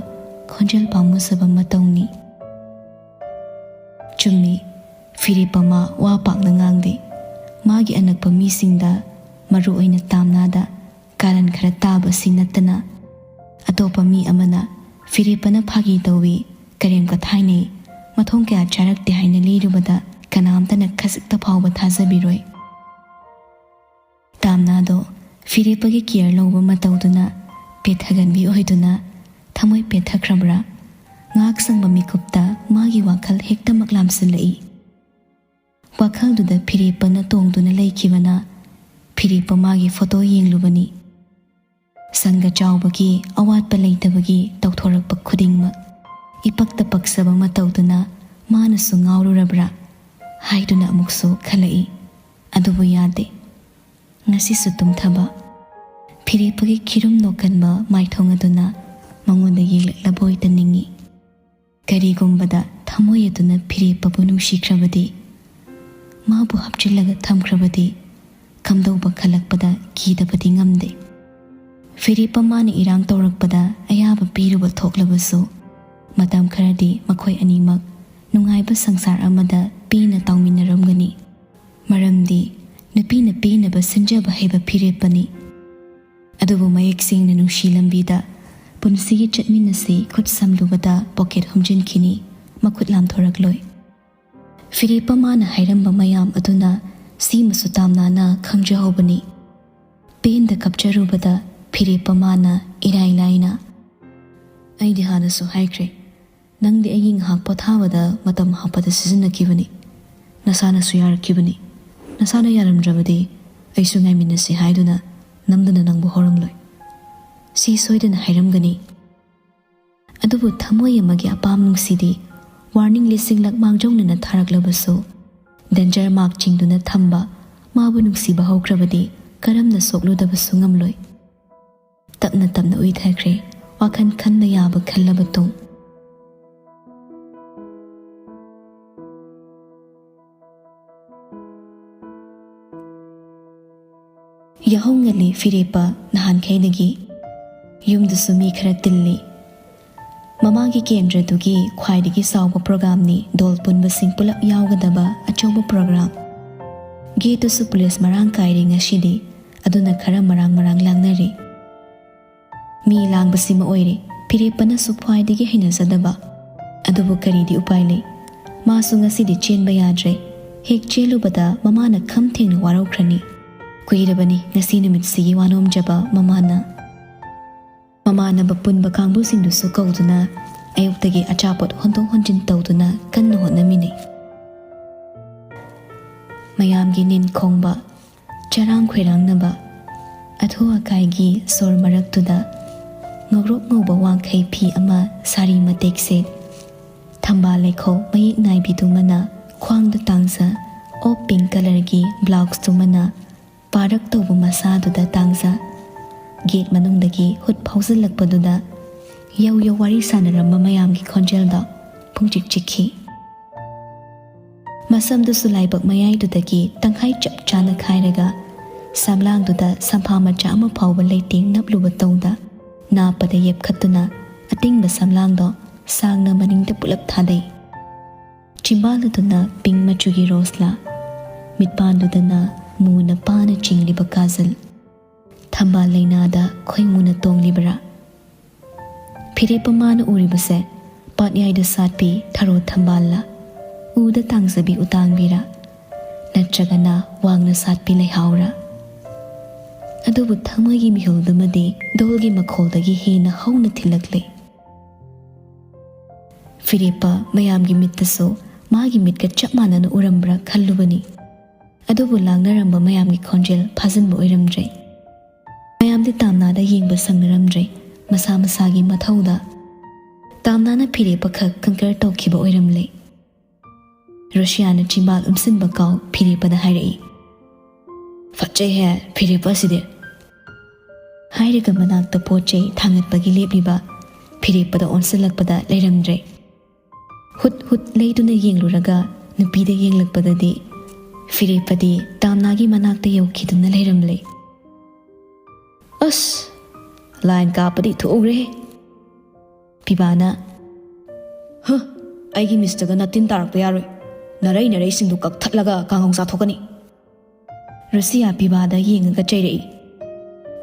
ꯈꯣꯟꯖꯦꯜ ꯄꯥꯝꯃꯨꯖꯕ ꯃꯇꯧꯅꯤ꯫ ꯆꯨꯝꯃꯤ, ꯐꯤꯔꯦꯞꯄ ꯃꯥ ꯋꯥ ꯄꯥꯛꯅ ꯉꯥꯡꯗꯦ꯫ ꯃꯥꯒꯤ ꯑꯅꯛꯄ ꯃꯤꯁꯤꯡꯗ, ꯃꯔꯨ ꯑꯣꯏꯅ ꯇꯥꯝꯅꯥꯗ, ꯀꯥꯔꯟ ꯈꯔ ꯇꯥꯕꯁꯤ ꯅꯠꯇꯅ ꯑꯇꯣꯞꯄ ꯃꯤ ꯑꯃꯅ ꯐꯤꯔꯦꯞꯄꯅ ꯐꯥꯒꯤ ꯇꯧꯏ, ꯀꯔꯦꯝ ꯀꯊꯥꯏꯅꯩ, ꯃꯊꯣꯡ ꯀꯌꯥ ꯆꯥꯔꯛꯇꯦ ꯍꯥꯏꯅ ꯂꯤꯔꯨꯕꯗ ꯀꯅꯥꯝꯇꯅ ꯈꯖꯤꯛꯇ ꯐꯥꯎꯕ ꯊꯥꯖꯕꯤꯔꯣꯏ꯫ ꯇꯥꯝꯅꯥꯗꯣ ꯐꯤꯔꯦꯞꯄꯒꯤ ꯀꯤꯌꯔ ꯂꯧꯕ ꯃꯇꯧꯗꯨꯅ ꯄꯦꯠꯊꯒꯟꯕꯤ ꯑꯣꯏꯗꯨꯅ ꯊꯃꯣꯏ ꯄꯦꯠꯊꯈ꯭ꯔꯕ꯭ꯔꯥ? ꯉꯥꯏꯍꯥꯛ ꯁꯪꯕ ꯃꯤꯀꯨꯞꯇ ꯃꯥꯒꯤ ꯋꯥꯈꯜ ꯍꯦꯛꯇꯃꯛ ꯂꯥꯝꯁꯤꯜꯂꯛꯏ꯫ ꯋꯥꯈꯜꯗꯨꯗ ꯐꯤꯔꯦꯞꯄꯅ ꯇꯣꯡꯗꯨꯅ ꯂꯩꯈꯤꯕꯅ ꯐꯤꯔꯦꯞꯄ ꯃꯥꯒꯤ ꯐꯣꯇꯣ ꯌꯦꯡꯂꯨꯕꯅꯤ꯫ ꯁꯪꯒ ꯆꯥꯎꯕꯒꯤ ꯑꯋꯥꯠꯄ ꯂꯩꯇꯕꯒꯤ ꯇꯧꯊꯣꯔꯛꯄ ꯈꯨꯗꯤꯡꯃꯛ ꯏꯄꯛꯇ ꯄꯛꯆꯕ ꯑꯃ ꯇꯧꯗꯨꯅ ꯃꯥꯅꯁꯨ ꯉꯥꯎꯔꯨꯔꯕ꯭ꯔꯥ ꯍꯥꯏꯗꯨꯅ ꯑꯃꯨꯛꯁꯨ ꯈꯜꯂꯛꯏ꯫ ꯑꯗꯨꯕꯨ ꯌꯥꯗꯦ꯫ ꯉꯁꯤꯁꯨ ꯇꯨꯝꯊꯕ꯫ ꯐꯤꯔꯦꯞꯄꯒꯤ ꯈꯤꯔꯨꯝ ꯅꯣꯛꯀꯟꯕ ꯃꯥꯏꯊꯣꯡ ꯑꯗꯨꯅ ꯃꯉꯣꯟꯗ ꯌꯦꯡꯂꯛꯂꯕꯣꯏꯇ ꯅꯤꯡꯏ꯫ ꯀꯔꯤꯒꯨꯝꯕꯗ ꯊꯃꯣꯏ ꯑꯗꯨꯅ ꯐꯤꯔꯦꯞꯄꯕꯨ ꯅꯨꯡꯁꯤꯈ꯭ꯔꯕꯗꯤ, ꯃꯥꯕꯨ ꯍꯥꯞꯆꯤꯜꯂꯒ ꯊꯝꯈ꯭ꯔꯕꯗꯤ, ꯀꯝꯗꯧꯕ ꯈꯜꯂꯛꯄꯗ ꯀꯤꯗꯕꯗꯤ ꯉꯝꯗꯦ꯫ ꯐꯤꯔꯦꯞꯄ ꯃꯥꯅ ꯏꯔꯥꯡ ꯇꯧꯔꯛꯄꯗ ꯑꯌꯥꯕ ꯄꯤꯔꯨꯕ ꯊꯣꯛꯂꯕꯁꯨ, ꯃꯇꯝ ꯈꯔꯗꯤ ꯃꯈꯣꯏ ꯑꯅꯤꯃꯛ ꯅꯨꯡꯉꯥꯏꯕ ꯁꯪꯁꯥꯔ ꯑꯃꯗ ꯄꯦꯟꯅ ꯇꯥꯎꯃꯤꯟꯅꯔꯝꯒꯅꯤ꯫ ꯃꯔꯝꯗꯤ ꯅꯨꯄꯤꯅ ꯄꯦꯟꯅꯕ ꯁꯤꯟꯖꯕ ꯍꯩꯕ ꯐꯤꯔꯦꯞꯄꯅꯤ꯫ ꯑꯗꯨꯕꯨ ꯃꯌꯦꯛ ꯁꯦꯡꯅ ꯅꯨꯡꯁꯤ ꯂꯝꯕꯤꯗ ꯄꯨꯟꯁꯤꯒꯤ ꯆꯠꯃꯤꯟꯅꯁꯤ ꯈꯨꯠ ꯁꯝꯂꯨꯕꯗ ꯄꯣꯀꯦꯠ ꯍꯨꯝꯖꯤꯟꯈꯤꯅꯤ, ꯃꯈꯨꯠ ꯂꯥꯝꯊꯣꯔꯛꯂꯣꯏ꯫ ꯐꯤꯔꯦꯞꯄ ꯃꯥꯅ ꯍꯥꯏꯔꯝꯕ ꯃꯌꯥꯝ ꯑꯗꯨꯅ ꯁꯤꯃꯁꯨ ꯇꯥꯝꯅꯥꯅ ꯈꯪꯖꯍꯧꯕꯅꯤ꯫ ꯄꯦꯟꯗ ꯀꯞꯆꯔꯨꯕꯗ ꯐꯤꯔꯦꯞꯄ ꯃꯥꯅ ꯏꯔꯥꯏ ꯂꯥꯏꯅ, "ꯑꯩꯗꯤ ꯍꯥꯟꯅꯁꯨ ꯍꯥꯏꯈ꯭ꯔꯦ, ꯅꯪꯗꯤ ꯑꯩꯒꯤ ꯉꯥꯏꯍꯥꯛ ꯄꯣꯊꯥꯕꯗ ꯃꯇꯝ ꯍꯥꯞꯄꯗ ꯁꯤꯖꯤꯟꯅꯈꯤꯕꯅꯤ꯫ ꯅꯁꯥꯅꯁꯨ ꯌꯥꯔꯛꯈꯤꯕꯅꯤ꯫ ꯅꯁꯥꯅ ꯌꯥꯔꯝꯗ꯭ꯔꯕꯗꯤ ꯑꯩꯁꯨ ꯉꯥꯏꯃꯤꯟꯅꯁꯤ ꯍꯥꯏꯗꯨꯅ ꯅꯝꯗꯅ ꯅꯪꯕꯨ ꯍꯧꯔꯝꯂꯣꯏ꯫ ꯁꯤ ꯁꯣꯏꯗꯅ ꯍꯥꯏꯔꯝꯒꯅꯤ꯫" ꯑꯗꯨꯕꯨ ꯊꯃꯣꯏ ꯑꯃꯒꯤ ꯑꯄꯥꯝ ꯅꯨꯡꯁꯤꯗꯤ ꯋꯥꯔꯅꯤꯡ ꯂꯤꯁꯤꯡꯂꯛ ꯃꯥꯡꯖꯧꯅꯅ ꯊꯥꯔꯛꯂꯕꯁꯨ, ꯗꯦꯟꯖꯔ ꯃꯥꯔꯛ ꯆꯤꯡꯗꯨꯅ ꯊꯝꯕ ꯃꯥꯕꯨ ꯅꯨꯡꯁꯤꯕ ꯍꯧꯈ꯭ꯔꯕꯗꯤ ꯀꯔꯝꯅ ꯁꯣꯛꯂꯨꯗꯕꯁꯨ ꯉꯝꯂꯣꯏ꯫ ꯇꯞꯅ ꯇꯞꯅ ꯎꯏꯊꯈ꯭ꯔꯦ, ꯋꯥꯈꯜ ꯈꯟꯕ ꯌꯥꯕ ꯈꯜꯂꯕ ꯇꯨꯡ꯫ ꯌꯥꯍꯧ ꯉꯜꯂꯤ ꯐꯤꯔꯦꯞꯄ ꯅꯍꯥꯟꯈꯩꯗꯒꯤ꯫ ꯌꯨꯝꯗꯨꯁꯨ ꯃꯤ ꯈꯔ ꯇꯤꯜꯂꯤ꯫ ꯃꯃꯥꯒꯤ ꯀꯦꯟꯗ꯭ꯔꯗꯨꯒꯤ ꯈ꯭ꯋꯥꯏꯗꯒꯤ ꯆꯥꯎꯕ ꯄ꯭ꯔꯣꯒ꯭ꯔꯥꯝꯅꯤ, ꯗꯣꯜ ꯄꯨꯟꯕꯁꯤꯡ ꯄꯨꯂꯞ ꯌꯥꯎꯒꯗꯕ ꯑꯆꯧꯕ ꯄ꯭ꯔꯣꯒ꯭ꯔꯥꯝ꯫ ꯒꯦꯠꯇꯨꯁꯨ ꯄꯨꯂꯤꯁ ꯃꯔꯥꯡ ꯀꯥꯏꯔꯦ ꯉꯁꯤꯗꯤ, ꯑꯗꯨꯅ ꯈꯔ ꯃꯔꯥꯡ ꯃꯔꯥꯡ ꯂꯥꯡꯅꯔꯤ꯫ ꯃꯤ ꯂꯥꯡꯕꯁꯤꯃ ꯑꯣꯏꯔꯦ ꯐꯤꯔꯦꯞꯄꯅꯁꯨ ꯈ꯭ꯋꯥꯏꯗꯒꯤ ꯍꯩꯅꯖꯗꯕ꯫ ꯑꯗꯨꯕꯨ ꯀꯔꯤꯗꯤ ꯎꯄꯥꯏ ꯂꯩ? ꯃꯥꯁꯨ ꯉꯁꯤꯗꯤ ꯆꯦꯟꯕ ꯌꯥꯗ꯭ꯔꯦ꯫ ꯍꯦꯛ ꯆꯦꯜꯂꯨꯕꯗ ꯃꯃꯥꯅ ꯈꯝ ꯊꯦꯡꯅ ꯋꯥꯔꯧꯈ꯭ꯔꯅꯤ꯫ ꯀꯨꯏꯔꯕꯅꯤ ꯉꯁꯤ ꯅꯨꯃꯤꯠꯁꯤꯒꯤ ꯋꯥꯅꯣꯝꯖꯕ ꯃꯃꯥꯅ꯫ ꯃꯃꯥꯟꯅꯕ ꯄꯨꯟꯕ ꯀꯥꯡꯕꯨꯁꯤꯡꯗꯨꯁꯨ ꯀꯧꯗꯨꯅ ꯑꯌꯨꯛꯇꯒꯤ ꯑꯆꯥꯄꯣꯠ ꯍꯣꯟꯗꯣꯛ ꯍꯣꯟꯖꯤꯟ ꯇꯧꯗꯨꯅ ꯀꯟꯅ ꯍꯣꯠꯅꯃꯤꯟꯅꯩ꯫ ꯃꯌꯥꯝꯒꯤ ꯅꯤꯟ ꯈꯣꯡꯕ, ꯆꯔꯥꯡ ꯈꯣꯏꯔꯥꯡꯅꯕ, ꯑꯊꯨ ꯑꯀꯥꯏꯒꯤ ꯁꯣꯔ ꯃꯔꯛꯇꯨꯗ ꯉꯧꯔꯣꯛ ꯉꯧꯕ ꯋꯥꯡꯈꯩ ꯐꯤ ꯑꯃ, ꯁꯥꯔꯤ ꯃꯇꯦꯛ ꯁꯦꯠ, ꯊꯝꯕꯥꯜ ꯂꯩꯈꯣꯛ ꯃꯌꯦꯛ ꯅꯥꯏꯕꯤꯗꯨꯃꯅ ꯈ꯭ꯋꯥꯡꯗ ꯇꯥꯡꯖ, ꯑꯣꯞ ꯄꯤꯡ ꯀꯂꯔꯒꯤ ꯕ꯭ꯂꯥꯎꯁꯇꯨꯃꯅ ꯄꯥꯔꯛ ꯇꯧꯕ ꯃꯁꯥꯗꯨꯗ ꯇꯥꯡꯖ꯫ ꯒꯦꯠ ꯃꯅꯨꯡꯗꯒꯤ ꯍꯨꯠ ꯐꯥꯎꯖꯤꯜꯂꯛꯄꯗꯨꯗ ꯌꯧ ꯌꯧ ꯋꯥꯔꯤ ꯁꯥꯟꯅꯔꯝꯕ ꯃꯌꯥꯝꯒꯤ ꯈꯣꯟꯖꯦꯜꯗꯣ ꯄꯨꯡꯆꯤꯛ ꯆꯤꯛꯈꯤ꯫ ꯃꯁꯝꯗꯨꯁꯨ ꯂꯥꯏꯕꯛ ꯃꯌꯥꯏꯗꯨꯗꯒꯤ ꯇꯪꯈꯥꯏ ꯆꯞ ꯆꯥꯅ ꯈꯥꯏꯔꯒ ꯁꯝꯂꯥꯡꯗꯨꯗ ꯁꯝꯐꯥ ꯃꯆꯥ ꯑꯃ ꯐꯥꯎꯕ ꯂꯩꯇꯦꯡ ꯅꯞꯂꯨꯕ ꯇꯧꯗ ꯅꯥꯞꯄꯗ ꯌꯦꯞꯈꯠꯇꯨꯅ ꯑꯇꯤꯡꯕ ꯁꯝꯂꯥꯡꯗꯣ ꯁꯥꯡꯅ ꯃꯅꯤꯡꯗ ꯄꯨꯂꯞ ꯊꯥꯗꯩ꯫ ꯆꯤꯝꯕꯥꯜ ꯑꯗꯨꯅ ꯄꯤꯡ ꯃꯆꯨꯒꯤ ꯔꯣꯁꯂꯥ, ꯃꯤꯠꯄꯥꯟꯗꯨꯗꯅ ꯃꯨꯅ ꯄꯥꯅ ꯆꯤꯡꯂꯤꯕ ꯀꯥꯖꯜ, ꯊꯝꯕꯥꯜ ꯂꯩꯅꯥꯗ ꯈꯣꯏꯃꯨꯅ ꯇꯣꯡꯂꯤꯕꯔꯥ? ꯐꯤꯔꯦꯞꯄ ꯃꯥꯅ ꯎꯔꯤꯕꯁꯦ ꯄꯥꯠꯌꯥꯏꯗ ꯁꯥꯠꯄꯤ ꯊꯔꯣ ꯊꯝꯕꯥꯜꯂ, ꯎꯗ ꯇꯥꯡꯖꯕꯤ ꯎꯇꯥꯡꯕꯤꯔ, ꯅꯠꯇ꯭ꯔꯒꯅ ꯋꯥꯡꯅ ꯁꯥꯠꯄꯤ ꯂꯩꯍꯥꯎꯔ? ꯑꯗꯨꯕꯨ ꯊꯃꯣꯏꯒꯤ ꯃꯤꯍꯨꯜꯗꯨꯃꯗꯤ ꯙꯣꯜꯒꯤ ꯃꯈꯣꯜꯗꯒꯤ ꯍꯦꯟꯅ ꯍꯧꯅ ꯊꯤꯜꯂꯛꯂꯦ꯫ ꯐꯤꯔꯦꯞꯄ ꯃꯌꯥꯝꯒꯤ ꯃꯤꯠꯇꯁꯨ ꯃꯥꯒꯤ ꯃꯤꯠꯀ ꯆꯞ ꯃꯥꯟꯅꯅ ꯎꯔꯝꯕ꯭ꯔꯥ ꯈꯜꯂꯨꯕꯅꯤ꯫ ꯑꯗꯨꯕꯨ ꯂꯥꯡꯅꯔꯝꯕ ꯃꯌꯥꯝꯒꯤ ꯈꯣꯟꯖꯦꯜ ꯐꯥꯖꯤꯟꯕ ꯑꯣꯏꯔꯝꯗ꯭ꯔꯦ꯫ ꯃꯌꯥꯝꯗꯤ ꯇꯥꯝꯅꯥꯗ ꯌꯦꯡꯕ ꯁꯪꯅꯔꯝꯗ꯭ꯔꯦ꯫ ꯃꯁꯥ ꯃꯁꯥꯒꯤ ꯃꯊꯧꯗ ꯇꯥꯝꯅꯥꯅ ꯐꯤꯔꯦꯞꯄ ꯈꯛ ꯀꯟꯀꯔ ꯇꯧꯈꯤꯕ ꯑꯣꯏꯔꯝꯂꯦ꯫ ꯔꯣꯁꯤꯌꯥꯅ ꯆꯤꯝꯕꯥꯜ ꯎꯝꯁꯤꯟꯕ ꯀꯥꯎ ꯐꯤꯔꯦꯞꯄꯗ ꯍꯥꯏꯔꯛꯏ, "ꯐꯠꯖꯩꯍꯦ ꯐꯤꯔꯦꯞꯄ ꯑꯁꯤꯗꯤ!" ꯍꯥꯏꯔꯒ ꯃꯅꯥꯛꯇ ꯄꯣꯠ ꯆꯩ ꯊꯥꯡꯒꯠꯄꯒꯤ ꯂꯦꯞꯂꯤꯕ ꯐꯤꯔꯦꯞꯄꯗ ꯑꯣꯟꯁꯤꯜꯂꯛꯄꯗ ꯂꯩꯔꯝꯗ꯭ꯔꯦ꯫ ꯍꯨꯠ ꯍꯨꯠ ꯂꯩꯗꯨꯅ ꯌꯦꯡꯂꯨꯔꯒ ꯅꯨꯄꯤꯗ ꯌꯦꯡꯂꯛꯄꯗꯗꯤ ꯐꯤꯔꯦꯞꯄꯗꯤ ꯇꯥꯝꯅꯥꯒꯤ ꯃꯅꯥꯛꯇ ꯌꯧꯈꯤꯗꯨꯅ ꯂꯩꯔꯝꯂꯦ꯫ "ꯑꯁ, ꯂꯥꯏꯟ ꯀꯥꯞꯄꯗꯤ ꯊꯣꯛꯎꯔꯦ!" ꯄꯤꯕꯥꯅ, "ꯍ, ꯑꯩꯒꯤ ꯃꯤꯁꯇꯒ ꯅꯇꯤꯟ ꯇꯥꯔꯛꯄ ꯌꯥꯔꯣꯏ꯫ ꯅꯔꯩ ꯅꯔꯩꯁꯤꯡꯗꯨ ꯀꯛꯊꯠꯂꯒ ꯀꯥꯡꯍꯧ ꯆꯥꯊꯣꯛꯀꯅꯤ!" ꯔꯨꯁꯤꯌꯥ ꯄꯤꯕꯥꯗ ꯌꯦꯡꯉꯒ ꯆꯩꯔꯛꯏ,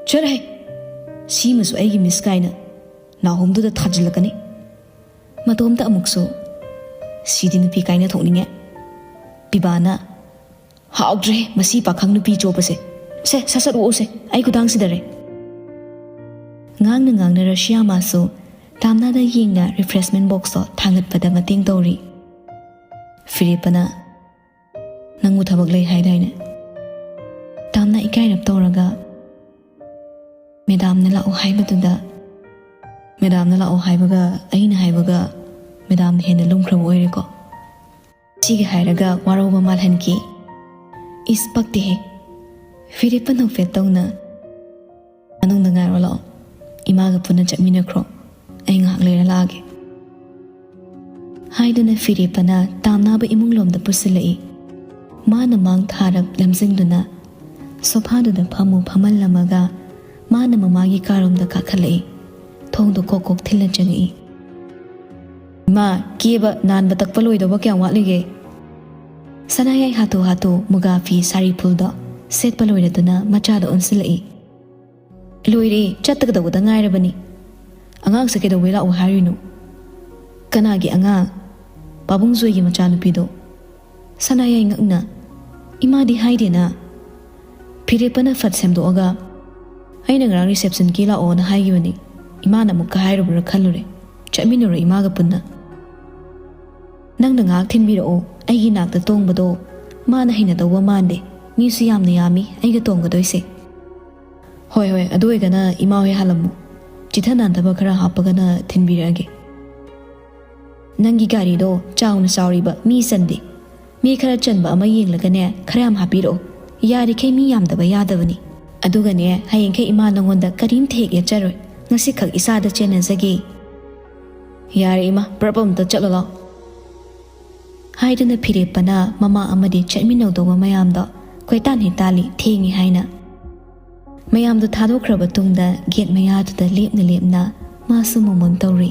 "ꯆꯠꯂꯍꯦ! ꯁꯤꯃꯁꯨ ꯑꯩꯒꯤ ꯃꯤꯁ ꯀꯥꯏꯅ ꯅꯥꯍꯣꯝꯗꯨꯗ ꯊꯥꯖꯤꯜꯂꯛꯀꯅꯤ!" ꯃꯇꯣꯝꯇ ꯑꯃꯨꯛꯁꯨ, "ꯁꯤꯗꯤ ꯅꯨꯄꯤ ꯀꯥꯏꯅ ꯊꯣꯛꯅꯤꯡꯉꯦ!" ꯄꯤꯕꯥꯅ, "ꯍꯥꯎꯗ꯭ꯔꯦ ꯃꯁꯤ ꯄꯥꯈꯪ ꯅꯨꯄꯤ ꯆꯣꯞꯄꯁꯦ꯫ ꯁꯦ, ꯁꯠ ꯁꯠ ꯑꯣꯛꯎꯁꯦ, ꯑꯩ ꯈꯨꯗꯥꯡ ꯁꯤꯗꯔꯦ!" ꯉꯥꯡꯅ ꯉꯥꯡꯅ ꯔꯁꯤꯌꯥ ꯃꯥꯁꯨ ꯇꯥꯝꯅꯥꯗ ꯌꯦꯡꯅ ꯔꯤꯐ꯭ꯔꯦꯁꯃꯦꯟ ꯕꯣꯛꯁꯇꯣ ꯊꯥꯡꯒꯠꯄꯗ ꯃꯇꯦꯡ ꯇꯧꯔꯤ꯫ ꯐꯤꯔꯦꯞꯄꯅ, "ꯅꯪꯕꯨ ꯊꯕꯛ ꯂꯩ ꯍꯥꯏꯗꯥꯏꯅꯦ?" ꯇꯥꯝꯅꯥ ꯏꯀꯥꯏꯔꯞ ꯇꯧꯔꯒ, "ꯃꯦꯗꯥꯝꯅ ꯂꯥꯛꯑꯣ ꯍꯥꯏꯕꯗꯨꯗ, ꯃꯦꯗꯥꯝꯅ ꯂꯥꯛꯑꯣ ꯍꯥꯏꯕꯒ ꯑꯩꯅ ꯍꯥꯏꯕꯒ ꯃꯦꯗꯥꯝꯅ ꯍꯦꯟꯅ ꯂꯨꯝꯈ꯭ꯔꯕ ꯑꯣꯏꯔꯦꯀꯣ?" ꯁꯤꯒ ꯍꯥꯏꯔꯒ ꯋꯥꯔꯧꯕ ꯃꯥꯜꯍꯟꯈꯤ꯫ ꯏꯁ, ꯄꯛꯇꯦꯍꯦ꯫ ꯐꯤꯔꯦꯞꯄ ꯅꯣꯛꯐꯦꯠ ꯇꯧꯅ, "ꯃꯅꯨꯡꯗ ꯉꯥꯏꯔꯣ ꯂꯥꯛꯑꯣ, ꯏꯃꯥꯒ ꯄꯨꯟꯅ ꯆꯠꯃꯤꯟꯅꯈ꯭ꯔꯣ, ꯑꯩ ꯉꯥꯏꯍꯥꯛ ꯂꯩꯔ ꯂꯥꯛꯑꯒꯦ" ꯍꯥꯏꯗꯨꯅ ꯐꯤꯔꯦꯞꯄꯅ ꯇꯥꯝꯅꯥꯕ ꯏꯃꯨꯡꯂꯣꯝꯗ ꯄꯨꯁꯤꯜꯂꯛꯏ꯫ ꯃꯥꯅ ꯃꯥꯡ ꯊꯥꯔꯞ ꯂꯝꯖꯤꯡꯗꯨꯅ ꯁꯣꯐꯥꯗꯨꯗ ꯐꯝꯃꯨ ꯐꯝꯍꯜꯂꯝꯃꯒ ꯃꯥꯅ ꯃꯃꯥꯒꯤ ꯀꯥꯔꯣꯝꯗ ꯀꯥꯈꯠꯂꯛꯏ꯫ ꯊꯣꯡꯗꯣ ꯀꯣꯛ ꯀꯣꯛ ꯊꯤꯜꯂ ꯆꯪꯉꯛꯏ꯫ "ꯏꯃꯥ, ꯀꯦꯕ ꯅꯥꯟꯕ ꯇꯛꯄ ꯂꯣꯏꯗꯧꯕ ꯀꯌꯥꯝ ꯋꯥꯠꯂꯤꯒꯦ? ꯁꯅꯥꯌꯥꯏ ꯍꯥꯊꯨ ꯍꯥꯊꯨ ꯃꯨꯒꯥ ꯐꯤ ꯁꯥꯔꯤ ꯐꯨꯜꯗꯣ ꯁꯦꯠꯄ ꯂꯣꯏꯔꯗꯨꯅ ꯃꯆꯥꯗ ꯑꯣꯟꯁꯤꯜꯂꯛꯏ꯫ "ꯂꯣꯏꯔꯦ, ꯆꯠꯇꯒꯗꯧꯕꯗ ꯉꯥꯏꯔꯕꯅꯤ꯫ ꯑꯉꯥꯡꯁꯦ ꯀꯩꯗꯧꯕꯩ ꯂꯥꯛꯑꯣ ꯍꯥꯏꯔꯤꯅꯣ?" "ꯀꯅꯥꯒꯤ ꯑꯉꯥꯡ?" "ꯄꯥꯕꯨꯡ ꯖꯣꯏꯒꯤ ꯃꯆꯥꯅꯨꯄꯤꯗꯣ꯫" ꯁꯅꯥꯌꯥꯏ ꯉꯛꯅ, "ꯏꯃꯥꯗꯤ ꯍꯥꯏꯗꯦꯅ?" ꯐꯤꯔꯦꯞꯄꯅ ꯐꯠ ꯁꯦꯝꯗꯣꯛꯑꯒ, "ꯑꯩꯅ ꯉꯔꯥꯡ ꯔꯤꯁꯦꯞꯁꯟꯒꯤ ꯂꯥꯛꯑꯣꯅ ꯍꯥꯏꯈꯤꯕꯅꯤ, ꯏꯃꯥꯅ ꯑꯃꯨꯛꯀ ꯍꯥꯏꯔꯨꯕ꯭ꯔꯥ ꯈꯜꯂꯨꯔꯦ꯫ ꯆꯠꯃꯤꯟꯅꯔꯣ ꯏꯃꯥꯒ ꯄꯨꯟꯅ꯫ ꯅꯪꯅ ꯉꯥꯏꯍꯥꯛ ꯊꯤꯟꯕꯤꯔꯛꯑꯣ, ꯑꯩꯒꯤ ꯅꯥꯛꯇ ꯇꯣꯡꯕꯗꯣ ꯃꯥꯅ ꯍꯩꯅꯗꯧꯕ ꯃꯥꯟꯗꯦ, ꯃꯤꯁꯨ ꯌꯥꯝꯅ ꯌꯥꯝꯃꯤ ꯑꯩꯒ ꯇꯣꯡꯒꯗꯣꯏꯁꯦ꯫" "ꯍꯣꯏ ꯍꯣꯏ, ꯑꯗꯨ ꯑꯣꯏꯒꯅ ꯏꯃꯥ ꯍꯣꯏ ꯍꯥꯜꯂꯝꯃꯨ, ꯆꯤꯊ ꯅꯥꯟꯊꯕ ꯈꯔ ꯍꯥꯞꯄꯒꯅ ꯊꯤꯟꯕꯤꯔꯛꯑꯒꯦ꯫" "ꯅꯪꯒꯤ ꯒꯥꯔꯤꯗꯣ ꯆꯥꯎꯅ ꯆꯥꯎꯔꯤꯕ ꯃꯤ ꯆꯟꯗꯦ꯫ ꯃꯤ ꯈꯔ ꯆꯟꯕ ꯑꯃ ꯌꯦꯡꯂꯒꯅꯦ, ꯈꯔ ꯌꯥꯝ ꯍꯥꯞꯄꯤꯔꯛꯑꯣ꯫ ꯌꯥꯔꯤꯈꯩ ꯃꯤ ꯌꯥꯝꯗꯕ ꯌꯥꯗꯕꯅꯤ꯫ ꯑꯗꯨꯒꯅꯦ, ꯍꯌꯦꯡꯈꯩ ꯏꯃꯥ ꯅꯉꯣꯟꯗ ꯀꯔꯤꯝꯇ ꯍꯦꯛ ꯌꯦꯠꯆꯔꯣꯏ꯫ ꯉꯁꯤꯈꯛ ꯏꯁꯥꯗ ꯆꯦꯟꯅꯖꯒꯦ꯫" "ꯌꯥꯔꯦ ꯏꯃꯥ, ꯄ꯭ꯔꯞ ꯑꯝꯇ ꯆꯠꯂꯣ ꯂꯥꯎ" ꯍꯥꯏꯗꯨꯅ ꯐꯤꯔꯦꯞꯄꯅ ꯃꯃꯥ ꯑꯃꯗꯤ ꯆꯠꯃꯤꯟꯅꯧꯗꯧꯕ ꯃꯌꯥꯝꯗꯣ ꯀꯣꯏꯇꯥꯟ ꯍꯦꯛ ꯇꯥꯜꯂꯤ, ꯊꯦꯡꯉꯦ ꯍꯥꯏꯅ꯫ ꯃꯌꯥꯝꯗꯨ ꯊꯥꯗꯣꯛꯈ꯭ꯔꯕ ꯇꯨꯡꯗ ꯒꯦꯠ ꯃꯌꯥꯗꯨꯗ ꯂꯦꯞꯅ ꯂꯦꯞꯅ ꯃꯥꯁꯨ ꯃꯣꯃꯣꯟ ꯇꯧꯔꯤ꯫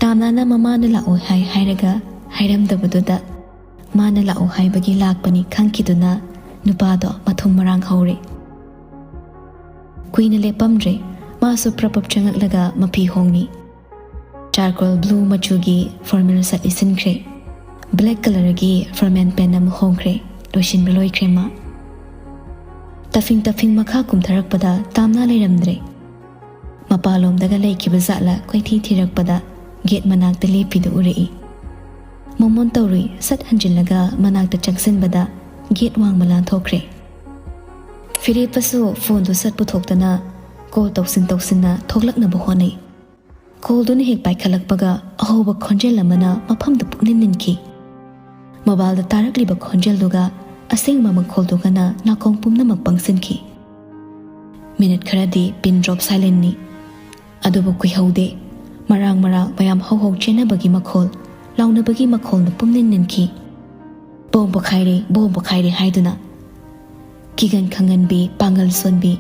ꯇꯥꯝꯅꯥꯅ ꯃꯃꯥꯅ ꯂꯥꯛꯑꯣ ꯍꯥꯏ ꯍꯥꯏꯔꯒ ꯍꯥꯏꯔꯝꯗꯕꯗꯨꯗ ꯃꯥꯅ ꯂꯥꯛꯑꯣ ꯍꯥꯏꯕꯒꯤ ꯂꯥꯛꯄꯅꯤ ꯈꯪꯈꯤꯗꯨꯅ ꯅꯨꯄꯥꯗꯣ ꯃꯊꯨꯝ ꯃꯔꯥꯡ ꯍꯧꯔꯦ꯫ ꯀꯨꯏꯅ ꯂꯦꯞꯄꯝꯗ꯭ꯔꯦ, ꯃꯥꯁꯨ ꯄ꯭ꯔꯞ ꯄ꯭ꯔꯞ ꯆꯪꯉꯛꯂꯒ ꯃꯐꯤ ꯍꯣꯡꯉꯤ꯫ ꯆꯥꯔꯀꯣꯜ ꯕ꯭ꯂꯨ ꯃꯆꯨꯒꯤ ꯐꯣꯔꯃꯦꯜ ꯁꯦꯠ ꯂꯤꯠꯁꯤꯟꯈ꯭ꯔꯦ꯫ ꯕ꯭ꯂꯦꯛ ꯀꯂꯔꯒꯤ ꯐꯣꯔꯃꯦꯜ ꯄꯦꯟ ꯑꯃ ꯍꯣꯡꯈ꯭ꯔꯦ꯫ ꯂꯣꯏꯁꯤꯟꯕ ꯂꯣꯏꯈ꯭ꯔꯦ ꯃꯥ꯫ ꯇꯐꯤꯡ ꯇꯐꯤꯡ ꯃꯈꯥ ꯀꯨꯝꯊꯔꯛꯄꯗ ꯇꯥꯝꯅꯥ ꯂꯩꯔꯝꯗ꯭ꯔꯦ꯫ ꯃꯄꯥꯟꯂꯣꯝꯗꯒ ꯂꯩꯈꯤꯕ ꯖꯥꯠꯂ ꯀꯣꯏꯊꯤ ꯊꯤꯔꯛꯄꯗ ꯒꯦꯠ ꯃꯅꯥꯛꯇ ꯂꯦꯞꯄꯤꯗꯨ ꯎꯔꯛꯏ꯫ ꯃꯣꯃꯣꯟ ꯇꯧꯔꯨꯏ ꯁꯠ ꯍꯟꯖꯤꯜꯂꯒ ꯃꯅꯥꯛꯇ ꯆꯪꯁꯤꯟꯕꯗ ꯒꯦꯠ ꯋꯥꯡꯃ ꯂꯥꯟꯊꯣꯛꯈ꯭ꯔꯦ꯫ ꯐꯤꯔꯦꯞꯄꯁꯨ ꯐꯣꯟꯗꯨ ꯁꯠ ꯄꯨꯊꯣꯛꯇꯅ ꯀꯣꯜ ꯇꯧꯁꯤꯟ ꯇꯧꯁꯤꯟꯅ ꯊꯣꯛꯂꯛꯅꯕ ꯍꯣꯠꯅꯩ꯫ ꯀꯣꯜꯗꯨꯅ ꯍꯦꯛ ꯄꯥꯏꯈꯠꯂꯛꯄꯒ ꯑꯍꯧꯕ ꯈꯣꯟꯖꯦꯜ ꯑꯃꯅ ꯃꯐꯝꯗꯨ ꯄꯨꯛꯅꯤꯟ ꯅꯤꯟꯈꯤ꯫ ꯃꯣꯕꯥꯏꯜꯗ ꯇꯥꯔꯛꯂꯤꯕ ꯈꯣꯟꯖꯦꯜꯗꯨꯒ ꯑꯁꯦꯡꯕ ꯃꯈꯣꯜꯗꯨꯒꯅ ꯅꯥꯀꯣꯡ ꯄꯨꯝꯅꯃꯛ ꯄꯪꯁꯤꯟꯈꯤ꯫ ꯃꯤꯅꯤꯠ ꯈꯔꯗꯤ ꯄꯤꯟ ꯗ꯭ꯔꯣꯞ ꯁꯥꯏꯂꯦꯟꯅꯤ꯫ ꯑꯗꯨꯕꯨ ꯀꯨꯏꯍꯧꯗꯦ꯫ ꯃꯔꯥꯡ ꯃꯔꯥꯡ ꯃꯌꯥꯝ ꯍꯧ ꯍꯧ ꯆꯦꯟꯅꯕꯒꯤ ꯃꯈꯣꯜ, ꯂꯥꯎꯅꯕꯒꯤ ꯃꯈꯣꯜꯅ ꯄꯨꯝꯅꯤꯟ ꯅꯤꯟꯈꯤ꯫ "ꯕꯣꯝ ꯄꯣꯈꯥꯏꯔꯦ, ꯕꯣꯝ ꯄꯣꯈꯥꯏꯔꯦ" ꯍꯥꯏꯗꯨꯅ꯫ ꯀꯤꯒꯟ ꯈꯪꯒꯟꯕꯤ, ꯄꯥꯡꯒꯜ ꯁꯣꯟꯕꯤ,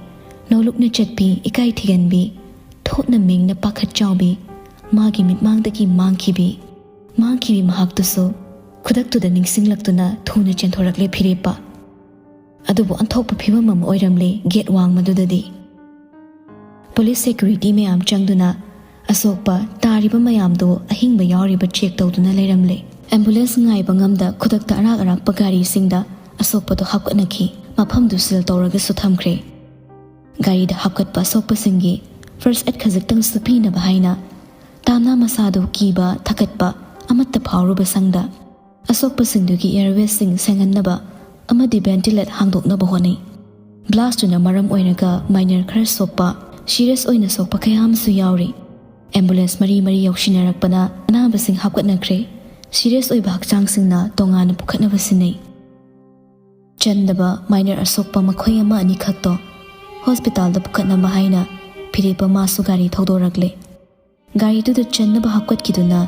ꯅꯧꯂꯨꯛꯅ ꯆꯠꯄꯤ, ꯏꯀꯥꯏ ꯊꯤꯒꯟꯕꯤ, ꯊꯣꯠꯅ ꯃꯦꯡꯅ ꯄꯥꯈꯠ ꯆꯥꯎꯕꯤ, ꯃꯥꯒꯤ ꯃꯤꯠꯃꯥꯡꯗꯒꯤ ꯃꯥꯡꯈꯤꯕꯤ, ꯃꯥꯡꯈꯤꯕꯤ ꯃꯍꯥꯛꯇꯨꯁꯨ ꯈꯨꯗꯛꯇꯨꯗ ꯅꯤꯡꯁꯤꯡꯂꯛꯇꯨꯅ ꯊꯨꯅ ꯆꯦꯟꯊꯣꯔꯛꯂꯦ ꯐꯤꯔꯦꯞꯄ꯫ ꯑꯗꯨꯕꯨ ꯑꯣꯟꯊꯣꯛꯄ ꯐꯤꯕꯝ ꯑꯃ ꯑꯣꯏꯔꯝꯂꯦ ꯒꯦꯠ ꯋꯥꯡꯃꯗꯨꯗꯗꯤ꯫ ꯄꯨꯂꯤꯁ ꯁꯦꯀ꯭ꯌꯨꯔꯤꯇꯤ ꯃꯌꯥꯝ ꯆꯪꯗꯨꯅ ꯑꯁꯣꯛꯄ ꯇꯥꯔꯤꯕ ꯃꯌꯥꯝꯗꯨ ꯑꯍꯤꯡꯕ ꯌꯥꯎꯔꯤꯕ ꯆꯦꯛ ꯇꯧꯗꯨꯅ ꯂꯩꯔꯝꯂꯦ꯫ ꯑꯦꯝꯕꯨꯂꯦꯟꯁ ꯉꯥꯏꯕ ꯉꯝꯗ ꯈꯨꯗꯛꯇ ꯑꯔꯥꯛ ꯑꯔꯥꯛꯄ ꯒꯥꯔꯤꯁꯤꯡꯗ ꯑꯁꯣꯛꯄꯗꯨ ꯍꯥꯞꯀꯠꯅꯈꯤ꯫ ꯃꯐꯝꯗꯨ ꯁꯤꯜ ꯇꯧꯔꯒꯁꯨ ꯊꯝꯈ꯭ꯔꯦ꯫ ꯒꯥꯔꯤꯗ ꯍꯥꯞꯀꯠꯄ ꯑꯁꯣꯛꯄꯁꯤꯡꯒꯤ ꯐꯥꯔꯁ ꯑꯦꯗ ꯈꯖꯤꯛꯇꯪꯁꯨ ꯄꯤꯅꯕ ꯍꯥꯏꯅ ꯇꯥꯝꯅꯥ ꯃꯁꯥꯗꯨ ꯀꯤꯕ ꯊꯀꯠꯄ ꯑꯃꯠꯇ ꯐꯥꯎꯔꯨꯕ ꯁꯪꯗ ꯑꯁꯣꯛꯄꯁꯤꯡꯗꯨꯒꯤ ꯑꯦꯌꯔꯋꯦꯁꯁꯤꯡ ꯁꯦꯡꯍꯟꯅꯕ ꯑꯃꯗꯤ ꯚꯦꯟꯇꯤꯂꯦꯠ ꯍꯥꯡꯗꯣꯛꯅꯕ ꯍꯣꯠꯅꯩ꯫ ꯕ꯭ꯂꯥꯁꯇꯨꯅ ꯃꯔꯝ ꯑꯣꯏꯔꯒ ꯃꯥꯏꯅꯔ ꯈꯔ ꯁꯣꯛꯄ, ꯁꯤꯔꯤꯌꯁ ꯑꯣꯏꯅ ꯁꯣꯛꯄ ꯀꯌꯥ ꯑꯃꯁꯨ ꯌꯥꯎꯔꯤ꯫ ꯑꯦꯝꯕꯨꯂꯦꯟꯁ ꯃꯔꯤ ꯃꯔꯤ ꯌꯧꯁꯤꯟꯅꯔꯛꯄꯅ ꯑꯅꯥꯕꯁꯤꯡ ꯍꯥꯞꯀꯠꯅꯈ꯭ꯔꯦ꯫ ꯁꯤꯔꯤꯌꯁ ꯑꯣꯏꯕ ꯍꯛꯆꯥꯡꯁꯤꯡꯅ ꯇꯣꯉꯥꯟꯅ ꯄꯨꯈꯠꯅꯕ ꯁꯤꯟꯅꯩ꯫ ꯆꯟꯗꯕ ꯃꯥꯏꯅꯔ ꯑꯁꯣꯛꯄ ꯃꯈꯣꯏ ꯑꯃ ꯑꯅꯤꯈꯛꯇꯣ ꯍꯣꯁꯄꯤꯇꯥꯜꯗ ꯄꯨꯈꯠꯅꯕ ꯍꯥꯏꯅ ꯐꯤꯔꯦꯞꯄ ꯃꯥꯁꯨ ꯒꯥꯔꯤ ꯊꯧꯗꯣꯔꯛꯂꯦ꯫ ꯒꯥꯔꯤꯗꯨꯗ ꯆꯟꯅꯕ ꯍꯥꯞꯀꯠꯈꯤꯗꯨꯅ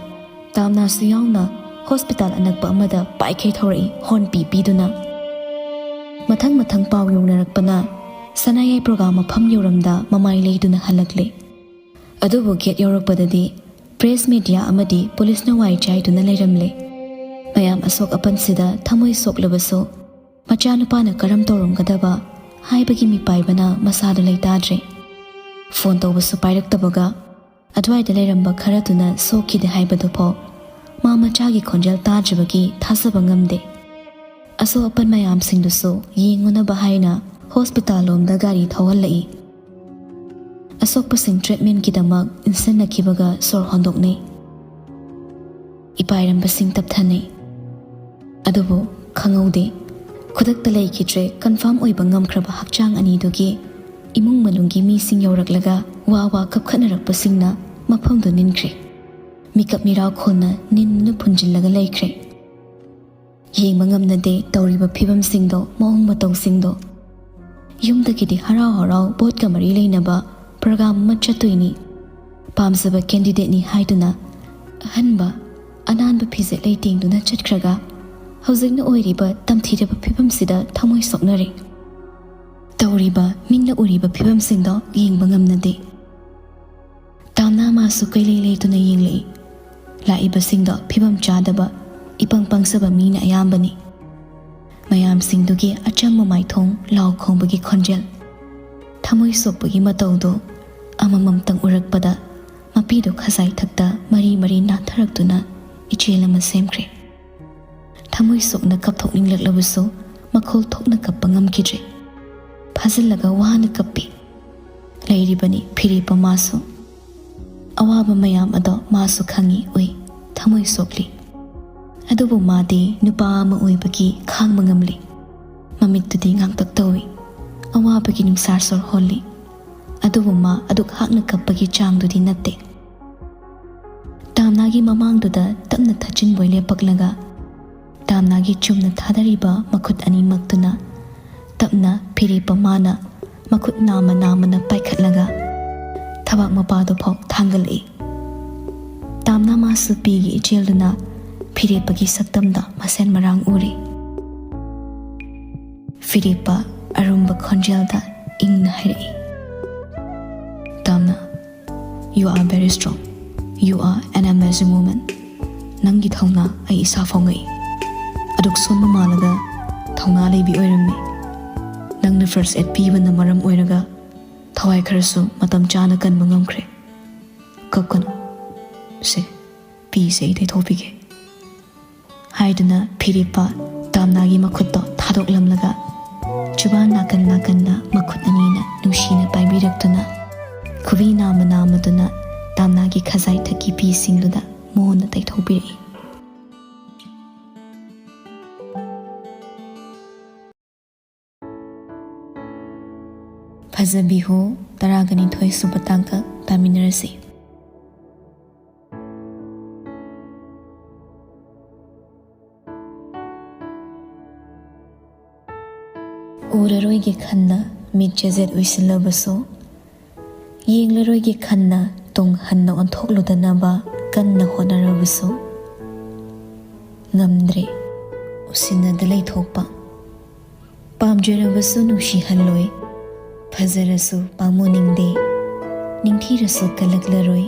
ꯇꯥꯝꯅꯥꯁꯨ ꯌꯥꯎꯅ ꯍꯣꯁꯄꯤꯇꯥꯜ ꯑꯅꯛꯄ ꯑꯃꯗ ꯄꯥꯏꯈꯩ ꯊꯧꯔꯛꯏ, ꯍꯣꯔꯟ ꯄꯤ ꯄꯤꯗꯨꯅ꯫ ꯃꯊꯪ ꯃꯊꯪ ꯄꯥꯎ ꯌꯧꯅꯔꯛꯄꯅ ꯁꯅꯥꯌꯥꯏ ꯄ꯭ꯔꯣꯒ꯭ꯔꯥꯝ ꯃꯐꯝ ꯌꯧꯔꯝꯗ ꯃꯃꯥꯏ ꯂꯩꯗꯨꯅ ꯍꯜꯂꯛꯂꯦ꯫ ꯑꯗꯨꯕꯨ ꯒꯦꯠ ꯌꯧꯔꯛꯄꯗꯗꯤ ꯄ꯭ꯔꯦꯁ, ꯃꯤꯗꯤꯌꯥ ꯑꯃꯗꯤ ꯄꯨꯂꯤꯁꯅ ꯋꯥꯏ ꯆꯥꯏꯗꯨꯅ ꯂꯩꯔꯝꯂꯦ꯫ ꯃꯌꯥꯝ ꯑꯁꯣꯛ ꯑꯄꯟꯁꯤꯗ ꯊꯃꯣꯏ ꯁꯣꯛꯂꯕꯁꯨ ꯃꯆꯥꯅꯨꯄꯥꯅ ꯀꯔꯝ ꯇꯧꯔꯝꯒꯗꯕ ꯍꯥꯏꯕꯒꯤ ꯃꯤꯄꯥꯏꯕꯅ ꯃꯁꯥꯗꯨ ꯂꯩꯇꯥꯗ꯭ꯔꯦ꯫ ꯐꯣꯟ ꯇꯧꯕꯁꯨ ꯄꯥꯏꯔꯛꯇꯕꯒ ꯑꯗꯨꯋꯥꯏꯗ ꯂꯩꯔꯝꯕ ꯈꯔꯗꯨꯅ ꯁꯣꯛꯈꯤꯗꯦ ꯍꯥꯏꯕꯗꯨꯐꯥꯎ ꯃꯥ ꯃꯆꯥꯒꯤ ꯈꯣꯟꯖꯦꯜ ꯇꯥꯗ꯭ꯔꯤꯕꯒꯤ ꯊꯥꯖꯕ ꯉꯝꯗꯦ꯫ ꯑꯁꯣꯛ ꯑꯄꯟ ꯃꯌꯥꯝꯁꯤꯡꯗꯨꯁꯨ ꯌꯦꯡꯉꯨꯅꯕ ꯍꯥꯏꯅ ꯍꯣꯁꯄꯤꯇꯥꯜ ꯂꯣꯝꯗ ꯒꯥꯔꯤ ꯊꯧꯍꯜꯂꯛꯏ꯫ ꯑꯁꯣꯛꯄꯁꯤꯡ ꯇ꯭ꯔꯤꯠꯃꯦꯟꯠꯀꯤꯗꯃꯛ ꯏꯟꯁꯤꯟꯅꯈꯤꯕꯒ ꯁꯣꯔ ꯍꯣꯟꯗꯣꯛꯅꯩ꯫ ꯏꯄꯥꯏꯔꯝꯕꯁꯤꯡ ꯇꯞꯊꯅꯩ꯫ ꯑꯗꯨꯕꯨ ꯈꯪꯍꯧꯗꯦ, ꯈꯨꯗꯛꯇ ꯂꯩꯈꯤꯗ꯭ꯔꯦ ꯀꯟꯐꯥꯔꯝ ꯑꯣꯏꯕ ꯉꯝꯈ꯭ꯔꯕ ꯍꯛꯆꯥꯡ ꯑꯅꯤꯗꯨꯒꯤ ꯏꯃꯨꯡ ꯃꯅꯨꯡꯒꯤ ꯃꯤꯁꯤꯡ ꯌꯧꯔꯛꯂꯒ ꯋꯥ ꯋꯥ ꯀꯞꯈꯠꯅꯔꯛꯄꯁꯤꯡꯅ ꯃꯐꯝꯗꯨ ꯅꯤꯟꯈ꯭ꯔꯦ꯫ ꯃꯤꯀꯞ ꯃꯤꯔꯥꯎ ꯈꯣꯟꯅ ꯅꯤꯟꯗꯨꯅ ꯐꯨꯟꯖꯤꯜꯂꯒ ꯂꯩꯈ꯭ꯔꯦ꯫ ꯌꯦꯡꯕ ꯉꯝꯅꯗꯦ ꯇꯧꯔꯤꯕ ꯐꯤꯕꯝꯁꯤꯡꯗꯣ, ꯃꯑꯣꯡ ꯃꯇꯧꯁꯤꯡꯗꯣ꯫ ꯌꯨꯝꯗꯒꯤꯗꯤ ꯍꯔꯥꯎ ꯍꯔꯥꯎ ꯚꯣꯠꯀ ꯃꯔꯤ ꯂꯩꯅꯕ ꯄ꯭ꯔꯣꯒ꯭ꯔꯥꯝ ꯑꯃ ꯆꯠꯇꯣꯏꯅꯤ, ꯄꯥꯝꯖꯕ ꯀꯦꯟꯗꯤꯗꯦꯠꯅꯤ ꯍꯥꯏꯗꯨꯅ ꯑꯍꯟꯕ ꯑꯅꯥꯟꯕ ꯐꯤꯖꯦꯠ ꯂꯩꯇꯦꯡꯗꯨꯅ ꯆꯠꯈ꯭ꯔꯒ ꯍꯧꯖꯤꯛꯅ ꯑꯣꯏꯔꯤꯕ ꯇꯝꯊꯤꯔꯕ ꯐꯤꯕꯝꯁꯤꯗ ꯊꯃꯣꯏ ꯁꯣꯛꯅꯔꯦ꯫ ꯇꯧꯔꯤꯕ ꯃꯤꯠꯅ ꯎꯔꯤꯕ ꯐꯤꯕꯝꯁꯤꯡꯗꯣ ꯌꯦꯡꯕ ꯉꯝꯅꯗꯦ꯫ ꯇꯥꯝꯅꯥ ꯃꯥꯁꯨ ꯀꯩꯂꯩ ꯂꯩꯇꯅ ꯌꯦꯡꯂꯛꯏ꯫ ꯂꯥꯛꯏꯕꯁꯤꯡꯗꯣ ꯐꯤꯕꯝ ꯆꯥꯗꯕ, ꯏꯄꯪ ꯄꯪꯖꯕ ꯃꯤꯅ ꯑꯌꯥꯝꯕꯅꯤ꯫ ꯃꯌꯥꯝꯁꯤꯡꯗꯨꯒꯤ ꯑꯆꯝꯕ ꯃꯥꯏꯊꯣꯡ, ꯂꯥꯎ ꯈꯣꯡꯕꯒꯤ ꯈꯣꯟꯖꯦꯜ, ꯊꯃꯣꯏ ꯁꯣꯛꯄꯒꯤ ꯃꯇꯧꯗꯨ ꯑꯃꯃꯝꯇꯪ ꯎꯔꯛꯄꯗ ꯃꯄꯤꯗꯨ ꯈꯖꯥꯏ ꯊꯛꯇ ꯃꯔꯤ ꯃꯔꯤ ꯅꯥꯟꯊꯔꯛꯇꯨꯅ ꯏꯆꯦꯜ ꯑꯃ ꯁꯦꯝꯈ꯭ꯔꯦ꯫ ꯊꯃꯣꯏ ꯁꯣꯛꯅ ꯀꯞꯊꯣꯛꯅꯤꯡꯂꯛꯂꯕꯁꯨ ꯃꯈꯣꯜ ꯊꯣꯛꯅ ꯀꯞꯄ ꯉꯝꯈꯤꯗ꯭ꯔꯦ꯫ ꯐꯥꯖꯤꯜꯂꯒ ꯋꯥꯅ ꯀꯞꯄꯤ꯫ ꯂꯩꯔꯤꯕꯅꯤ ꯐꯤꯔꯦꯞꯄ ꯃꯥꯁꯨ꯫ ꯑꯋꯥꯕ ꯃꯌꯥꯝ ꯑꯗꯣ ꯃꯥꯁꯨ ꯈꯪꯏ, ꯎꯏ, ꯊꯃꯣꯏ ꯁꯣꯛꯂꯤ꯫ ꯑꯗꯨꯕꯨ ꯃꯥꯗꯤ ꯅꯨꯄꯥ ꯑꯃ ꯑꯣꯏꯕꯒꯤ ꯈꯥꯡꯕ ꯉꯝꯂꯤ꯫ ꯃꯃꯤꯠꯇꯨꯗꯤ ꯉꯥꯡꯇꯛ ꯇꯧꯏ꯫ ꯑꯋꯥꯕꯒꯤ ꯅꯨꯡꯁꯥ ꯁꯣꯔ ꯍꯣꯜꯂꯤ꯫ ꯑꯗꯨꯕꯨ ꯃꯥ ꯑꯗꯨꯛ ꯍꯥꯛꯅ ꯀꯞꯄꯒꯤ ꯆꯥꯡꯗꯨꯗꯤ ꯅꯠꯇꯦ꯫ ꯇꯥꯝꯅꯥꯒꯤ ꯃꯃꯥꯡꯗꯨꯗ ꯇꯞꯅ ꯊꯥꯖꯤꯟꯕꯣꯏ ꯂꯦꯞꯄꯛꯂꯒ ꯇꯥꯝꯅꯥꯒꯤ ꯆꯨꯝꯅ ꯊꯥꯗꯔꯤꯕ ꯃꯈꯨꯠ ꯑꯅꯤꯃꯛꯇꯨꯅ ꯇꯞꯅ ꯐꯤꯔꯦꯞꯄ ꯃꯥꯅ ꯃꯈꯨꯠ ꯅꯥꯝꯃ ꯅꯥꯝꯃꯅ ꯄꯥꯏꯈꯠꯂꯒ ꯊꯕꯥꯛ ꯃꯄꯥꯗꯨ ꯐꯥꯎ ꯊꯥꯡꯒꯠꯂꯛꯏ꯫ ꯇꯥꯝꯅꯥ ꯃꯥꯁꯨ ꯄꯤꯒꯤ ꯏꯆꯦꯜꯗꯨꯅ ꯐꯤꯔꯦꯞꯄꯒꯤ ꯁꯛꯇꯝꯗ ꯃꯁꯦꯟ ꯃꯔꯥꯡ ꯎꯔꯤ꯫ ꯐꯤꯔꯦꯞꯄ ꯑꯔꯨꯝꯕ ꯈꯣꯟꯖꯦꯜꯗ ꯏꯪꯅ ꯍꯥꯏꯔꯛꯏ, "Tamna, you are very strong. You are an amazing woman. ꯅꯪꯒꯤ ꯊꯧꯅꯥ ꯑꯩ ꯏꯁꯥ ꯐꯥꯎ ꯉꯛꯏ꯫ ꯑꯗꯨꯛ ꯁꯣꯟꯕ ꯃꯥꯜꯂꯒ ꯊꯧꯅꯥ ꯂꯩꯕꯤ ꯑꯣꯏꯔꯝꯃꯤ꯫ ꯅꯪꯅ ꯐꯥꯔꯁ ꯑꯦꯗ ꯄꯤꯕꯅ ꯃꯔꯝ ꯑꯣꯏꯔꯒ ꯊꯋꯥꯏ ꯈꯔꯁꯨ ꯃꯇꯝ ꯆꯥꯅ ꯀꯟꯕ ꯉꯝꯈ꯭ꯔꯦ꯫ ꯀꯞꯀꯅꯨ꯫ ꯁꯦ, ꯄꯤꯁꯦ ꯑꯩ ꯇꯩꯊꯣꯛꯄꯤꯒꯦ" ꯍꯥꯏꯗꯨꯅ ꯐꯤꯔꯦꯞꯄ ꯇꯥꯝꯅꯥꯒꯤ ꯃꯈꯨꯠꯇꯣ ꯊꯥꯗꯣꯛꯂꯝꯂꯒ ꯆꯨꯕꯥꯟ ꯅꯥꯀꯟ ꯅꯥꯀꯟꯗ ꯃꯈꯨꯠ ꯑꯅꯤꯅ ꯅꯨꯡꯁꯤꯅ ꯄꯥꯏꯕꯤꯔꯛꯇꯨꯅ ꯈꯨꯕꯤ ꯅꯥꯝꯃ ꯅꯥꯝꯃꯗꯨꯅ ꯇꯥꯝꯅꯥꯒꯤ ꯈꯖꯥꯏ ꯊꯛꯀꯤ ꯐꯤꯁꯤꯡꯗꯨꯗ ꯃꯣꯟꯅ ꯇꯩꯊꯣꯛꯄꯤꯔꯛꯏ꯫ ꯐꯖꯕꯤ ꯍꯣ, ꯇꯔꯥꯒ ꯅꯤꯊꯣꯏ ꯁꯨꯕ ꯇꯥꯡꯀꯛ ꯇꯥꯃꯤꯟꯅꯔꯁꯤ꯫ ꯎꯔꯔꯣꯏꯒꯦ ꯈꯟꯅ ꯃꯤꯠ ꯆꯦꯖꯦꯠ ꯎꯏꯁꯤꯜꯂꯕꯁꯨ, ꯌꯦꯡꯂꯔꯣꯏꯒꯦ ꯈꯟꯅ ꯇꯨꯡ ꯍꯟꯅ ꯑꯣꯟꯊꯣꯛꯂꯨꯗꯅꯕ ꯀꯟꯅ ꯍꯣꯠꯅꯔꯕꯁꯨ, ꯉꯝꯗ꯭ꯔꯦ ꯎꯁꯤꯟꯅꯗ ꯂꯩꯊꯣꯛꯄ꯫ ꯄꯥꯝꯖꯔꯕꯁꯨ ꯅꯨꯡꯁꯤꯍꯜꯂꯣꯏ, ꯐꯖꯔꯁꯨ ꯄꯥꯝꯃꯨꯅꯤꯡꯗꯦ, ꯅꯤꯡꯊꯤꯔꯁꯨ ꯀꯜꯂꯛꯂꯔꯣꯏ꯫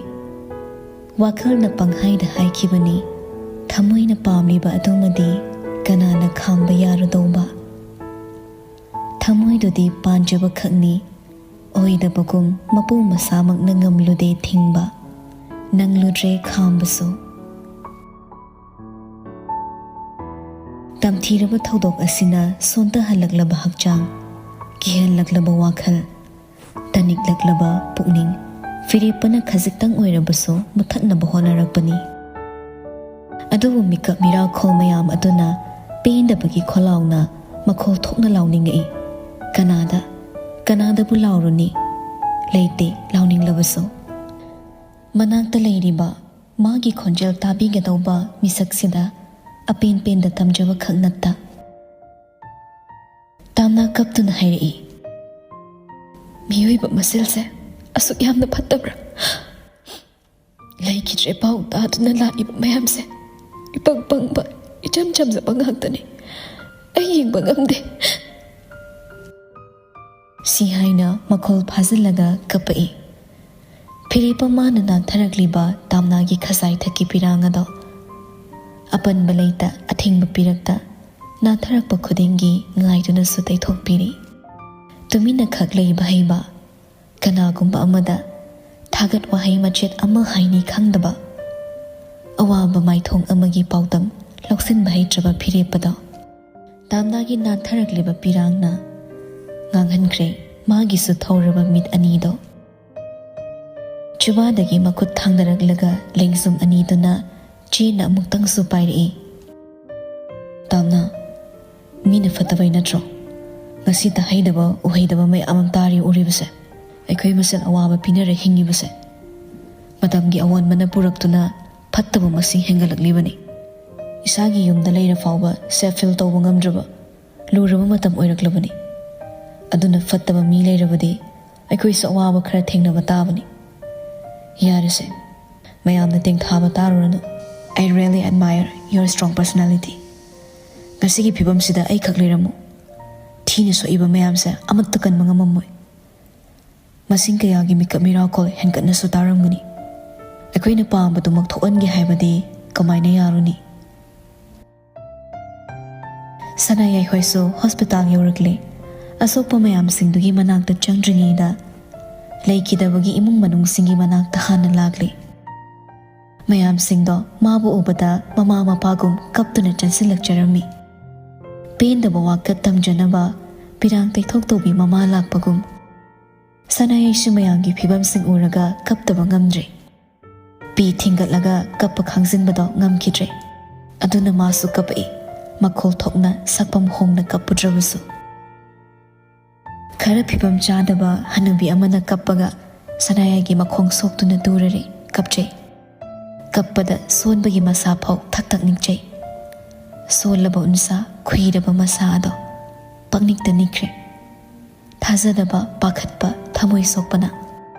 ꯋꯥꯈꯜꯅ ꯄꯪꯍꯥꯏꯗ ꯍꯥꯏꯈꯤꯕꯅꯤ, ꯊꯃꯣꯏꯅ ꯄꯥꯝꯂꯤꯕ ꯑꯗꯨꯃꯗꯤ ꯀꯅꯥꯅ ꯈꯥꯝꯕ ꯌꯥꯔꯨꯗꯧꯕ? ꯊꯃꯣꯏꯗꯨꯗꯤ ꯄꯥꯟꯖꯕ ꯈꯛꯅꯤ, ꯑꯣꯏꯗꯕꯒꯨꯝ ꯃꯄꯨ ꯃꯁꯥꯃꯛꯅ ꯉꯝꯂꯨꯗꯦ ꯊꯤꯡꯕ, ꯅꯪꯂꯨꯗ꯭ꯔꯦ ꯈꯥꯝꯕꯁꯨ꯫ ꯇꯝꯊꯤꯔꯕ ꯊꯧꯗꯣꯛ ꯑꯁꯤꯅ ꯁꯣꯟꯊꯍꯜꯂꯛꯂꯕ ꯍꯛꯆꯥꯡ, ꯀꯤꯍꯜꯂꯛꯂꯕ ꯋꯥꯈꯜ, ꯇꯅꯤꯛꯂꯛꯂꯕ ꯄꯨꯛꯅꯤꯡ, ꯐꯤꯔꯦꯞꯄꯅ ꯈꯖꯤꯛꯇꯪ ꯑꯣꯏꯔꯕꯁꯨ ꯃꯨꯊꯠꯅꯕ ꯍꯣꯠꯅꯔꯛꯄꯅꯤ꯫ ꯑꯗꯨꯕꯨ ꯃꯤꯀꯞ ꯃꯤꯔꯥꯈꯣꯜ ꯃꯌꯥꯝ ꯑꯗꯨꯅ ꯄꯦꯟꯗꯕꯒꯤ ꯈꯣꯜꯂꯥꯎꯅ ꯃꯈꯣꯜ ꯊꯣꯛꯅ ꯂꯥꯎꯅꯤꯡꯉꯛꯏ꯫ ꯀꯅꯥꯗ, ꯀꯅꯥꯗꯕꯨ ꯂꯥꯎꯔꯨꯅꯤ? ꯂꯩꯇꯦ ꯂꯥꯎꯅꯤꯡꯂꯕꯁꯨ꯫ ꯃꯅꯥꯛꯇ ꯂꯩꯔꯤꯕ ꯃꯥꯒꯤ ꯈꯣꯟꯖꯦꯜ ꯇꯥꯕꯤꯒꯗꯧꯕ ꯃꯤꯁꯛꯁꯤꯗ ꯑꯄꯦꯟ ꯄꯦꯟꯗ ꯇꯝꯖꯕ ꯈꯛ ꯅꯠꯇ, ꯇꯥꯝꯅ ꯀꯞꯇꯨꯅ ꯍꯥꯏꯔꯛꯏ, "ꯃꯤꯑꯣꯏꯕ ꯃꯁꯦꯜꯁꯦ ꯑꯁꯨꯛ ꯌꯥꯝꯅ ꯐꯠꯇꯕ꯭ꯔꯥ? ꯂꯩꯈꯤꯗ꯭ꯔꯦ ꯄꯥꯎ ꯇꯥꯗꯨꯅ ꯂꯥꯛꯂꯤꯕ ꯃꯌꯥꯝꯁꯦ ꯏꯄꯪ ꯄꯪꯕ, ꯏꯆꯝ ꯆꯝꯖꯕ ꯉꯥꯛꯇꯅꯤ꯫ ꯑꯩ ꯌꯦꯡꯕ ꯉꯝꯗꯦ꯫" ꯁꯤ ꯍꯥꯏꯅ ꯃꯈꯣꯜ ꯐꯥꯖꯤꯜꯂꯒ ꯀꯞꯄꯛꯏ꯫ ꯐꯤꯔꯦꯞꯄ ꯃꯥꯅ ꯅꯥꯟꯊꯔꯛꯂꯤꯕ ꯇꯥꯝꯅꯥꯒꯤ ꯈꯖꯥꯏ ꯊꯛꯀꯤ ꯄꯤꯔꯥꯡ ꯑꯗꯣ ꯑꯄꯟꯕ ꯂꯩꯇ, ꯑꯊꯤꯡꯕ ꯄꯤꯔꯛꯇ, ꯅꯥꯟꯊꯔꯛꯄ ꯈꯨꯗꯤꯡꯒꯤ ꯉꯥꯏꯗꯨꯅꯁꯨ ꯇꯩꯊꯣꯛꯄꯤꯔꯤ꯫ ꯇꯨꯃꯤꯟꯅ ꯈꯛ ꯂꯩꯕ ꯍꯩꯕ, ꯀꯅꯥꯒꯨꯝꯕ ꯑꯃꯗ ꯊꯥꯒꯠ ꯋꯥꯍꯩ ꯃꯆꯦꯠ ꯑꯃ ꯍꯥꯏꯅꯤ ꯈꯪꯗꯕ, ꯑꯋꯥꯕ ꯃꯥꯏꯊꯣꯡ ꯑꯃꯒꯤ ꯄꯥꯎꯗꯝ ꯂꯧꯁꯤꯟꯕ ꯍꯩꯇ꯭ꯔꯕ ꯐꯤꯔꯦꯞꯄꯗꯣ ꯇꯥꯝꯅꯥꯒꯤ ꯅꯥꯟꯊꯔꯛꯂꯤꯕ ꯄꯤꯔꯥꯡꯅ ꯉꯥꯡꯍꯟꯈ꯭ꯔꯦ ꯃꯥꯒꯤꯁꯨ ꯊꯧꯔꯕ ꯃꯤꯠ ꯑꯅꯤꯗꯣ꯫ ꯆꯤꯕꯥꯗꯒꯤ ꯃꯈꯨꯠ ꯊꯥꯡꯗꯔꯛꯂꯒ ꯂꯦꯡꯖꯨꯝ ꯑꯅꯤꯗꯨꯅ ꯆꯦꯟꯅ ꯑꯃꯨꯛꯇꯪꯁꯨ ꯄꯥꯏꯔꯛꯏ꯫ "ꯇꯥꯝꯅ, ꯃꯤꯅ ꯐꯠꯇꯕꯩ ꯅꯠꯇ꯭ꯔꯣ ꯉꯁꯤ ꯇꯥꯍꯩꯗꯕ ꯎꯍꯩꯗꯕ ꯃꯌꯥꯝ ꯑꯃ ꯇꯥꯔꯤ ꯎꯔꯤꯕꯁꯦ? ꯑꯩꯈꯣꯏ ꯃꯁꯦꯜ ꯑꯋꯥꯕ ꯄꯤꯅꯔ ꯍꯤꯡꯉꯤꯕꯁꯦ ꯃꯇꯝꯒꯤ ꯑꯑꯣꯟꯕꯅ ꯄꯨꯔꯛꯇꯨꯅ ꯐꯠꯇꯕ ꯃꯁꯤꯡ ꯍꯦꯟꯒꯠꯂꯛꯂꯤꯕꯅꯤ꯫ ꯏꯁꯥꯒꯤ ꯌꯨꯝꯗ ꯂꯩꯔ ꯐꯥꯎꯕ ꯁꯦꯐ ꯐꯤꯜ ꯇꯧꯕ ꯉꯝꯗ꯭ꯔꯕ ꯂꯨꯔꯕ ꯃꯇꯝ ꯑꯣꯏꯔꯛꯂꯕꯅꯤ꯫ ꯑꯗꯨꯅ ꯐꯠꯇꯕ ꯃꯤ ꯂꯩꯔꯕꯗꯤ ꯑꯩꯈꯣꯏꯁꯨ ꯑꯋꯥꯕ ꯈꯔ ꯊꯦꯡꯅꯕ ꯇꯥꯕꯅꯤ꯫ ꯌꯥꯔꯦꯁꯦ, ꯃꯌꯥꯝꯅ ꯇꯦꯡꯊꯥꯕ ꯇꯥꯔꯨꯔꯅꯨ꯫ I really admire your strong personality꯫ ꯉꯁꯤꯒꯤ ꯐꯤꯕꯝꯁꯤꯗ ꯑꯩꯈꯛ ꯂꯩꯔꯝꯃꯨ꯫ ꯊꯤꯅ ꯁꯣꯛꯏꯕ ꯃꯌꯥꯝꯁꯦ ꯑꯃꯠꯇ ꯀꯟꯕ ꯉꯝꯃꯝꯃꯣꯏ꯫ ꯃꯁꯤꯡ ꯀꯌꯥꯒꯤ ꯃꯤꯀꯞ ꯃꯤꯔꯥꯎꯈꯣꯜ ꯍꯦꯟꯒꯠꯅꯁꯨ ꯇꯥꯔꯝꯒꯅꯤ꯫ ꯑꯩꯈꯣꯏꯅ ꯄꯥꯝꯕꯗꯨꯃꯛ ꯊꯣꯛꯍꯟꯒꯦ ꯍꯥꯏꯕꯗꯤ ꯀꯃꯥꯏꯅ ꯌꯥꯔꯨꯅꯤ?" ꯁꯅꯥꯌꯥꯏ ꯍꯣꯏꯁꯨ ꯍꯣꯁꯄꯤꯇꯥꯜ ꯌꯧꯔꯛꯂꯦ꯫ ꯑꯁꯣꯛꯄ ꯃꯌꯥꯝꯁꯤꯡꯗꯨꯒꯤ ꯃꯅꯥꯛꯇ ꯆꯪꯗ꯭ꯔꯤꯉꯩꯗ ꯂꯩꯈꯤꯗꯕꯒꯤ ꯏꯃꯨꯡ ꯃꯅꯨꯡꯁꯤꯡꯒꯤ ꯃꯅꯥꯛꯇ ꯍꯥꯟꯅ ꯂꯥꯛꯂꯦ꯫ ꯃꯌꯥꯝꯁꯤꯡꯗꯣ ꯃꯥꯕꯨ ꯎꯕꯗ ꯃꯃꯥ ꯃꯄꯥꯒꯨꯝ ꯀꯞꯇꯨꯅ ꯆꯪꯁꯤꯜꯂꯛꯆꯔꯝꯃꯤ꯫ ꯄꯦꯟꯗꯕ ꯋꯥꯀꯠ ꯇꯝꯖꯅꯕ ꯄꯤꯔꯥꯡ ꯇꯩꯊꯣꯛ ꯇꯧꯕꯤ ꯃꯃꯥ ꯂꯥꯛꯄꯒꯨꯝ꯫ ꯁꯅꯥꯌꯥꯏꯁꯨ ꯃꯌꯥꯝꯒꯤ ꯐꯤꯕꯝꯁꯤꯡ ꯎꯔꯒ ꯀꯞꯇꯕ ꯉꯝꯗ꯭ꯔꯦ꯫ ꯄꯤ ꯊꯤꯡꯒꯠꯂꯒ ꯀꯞꯄ ꯈꯥꯡꯖꯤꯟꯕꯗꯣ ꯉꯝꯈꯤꯗ꯭ꯔꯦ꯫ ꯑꯗꯨꯅ ꯃꯥꯁꯨ ꯀꯞꯄꯛꯏ, ꯃꯈꯣꯜ ꯊꯣꯛꯅ ꯁꯛꯐꯝ ꯍꯣꯡꯅ ꯀꯞꯄꯨꯗ꯭ꯔꯕꯁꯨ꯫ ꯈꯔ ꯐꯤꯕꯝ ꯆꯥꯗꯕ ꯍꯅꯨꯕꯤ ꯑꯃꯅ ꯀꯞꯄꯒ ꯁꯅꯥꯌꯥꯏꯒꯤ ꯃꯈꯣꯡ ꯁꯣꯛꯇꯨꯅ ꯇꯨꯔꯔꯦ, ꯀꯞꯆꯩ꯫ ꯀꯞꯄꯗ ꯁꯣꯟꯕꯒꯤ ꯃꯁꯥ ꯐꯥꯎ ꯊꯛ ꯊꯛ ꯅꯤꯛꯆꯩ꯫ ꯁꯣꯜꯂꯕ ꯎꯟꯁꯥ, ꯈꯨꯏꯔꯕ ꯃꯁꯥ ꯑꯗꯣ ꯄꯪꯅꯤꯛꯇ ꯅꯤꯛꯈ꯭ꯔꯦ꯫ ꯊꯥꯖꯗꯕ, ꯄꯥꯈꯠꯄ, ꯊꯃꯣꯏ ꯁꯣꯛꯄꯅ꯫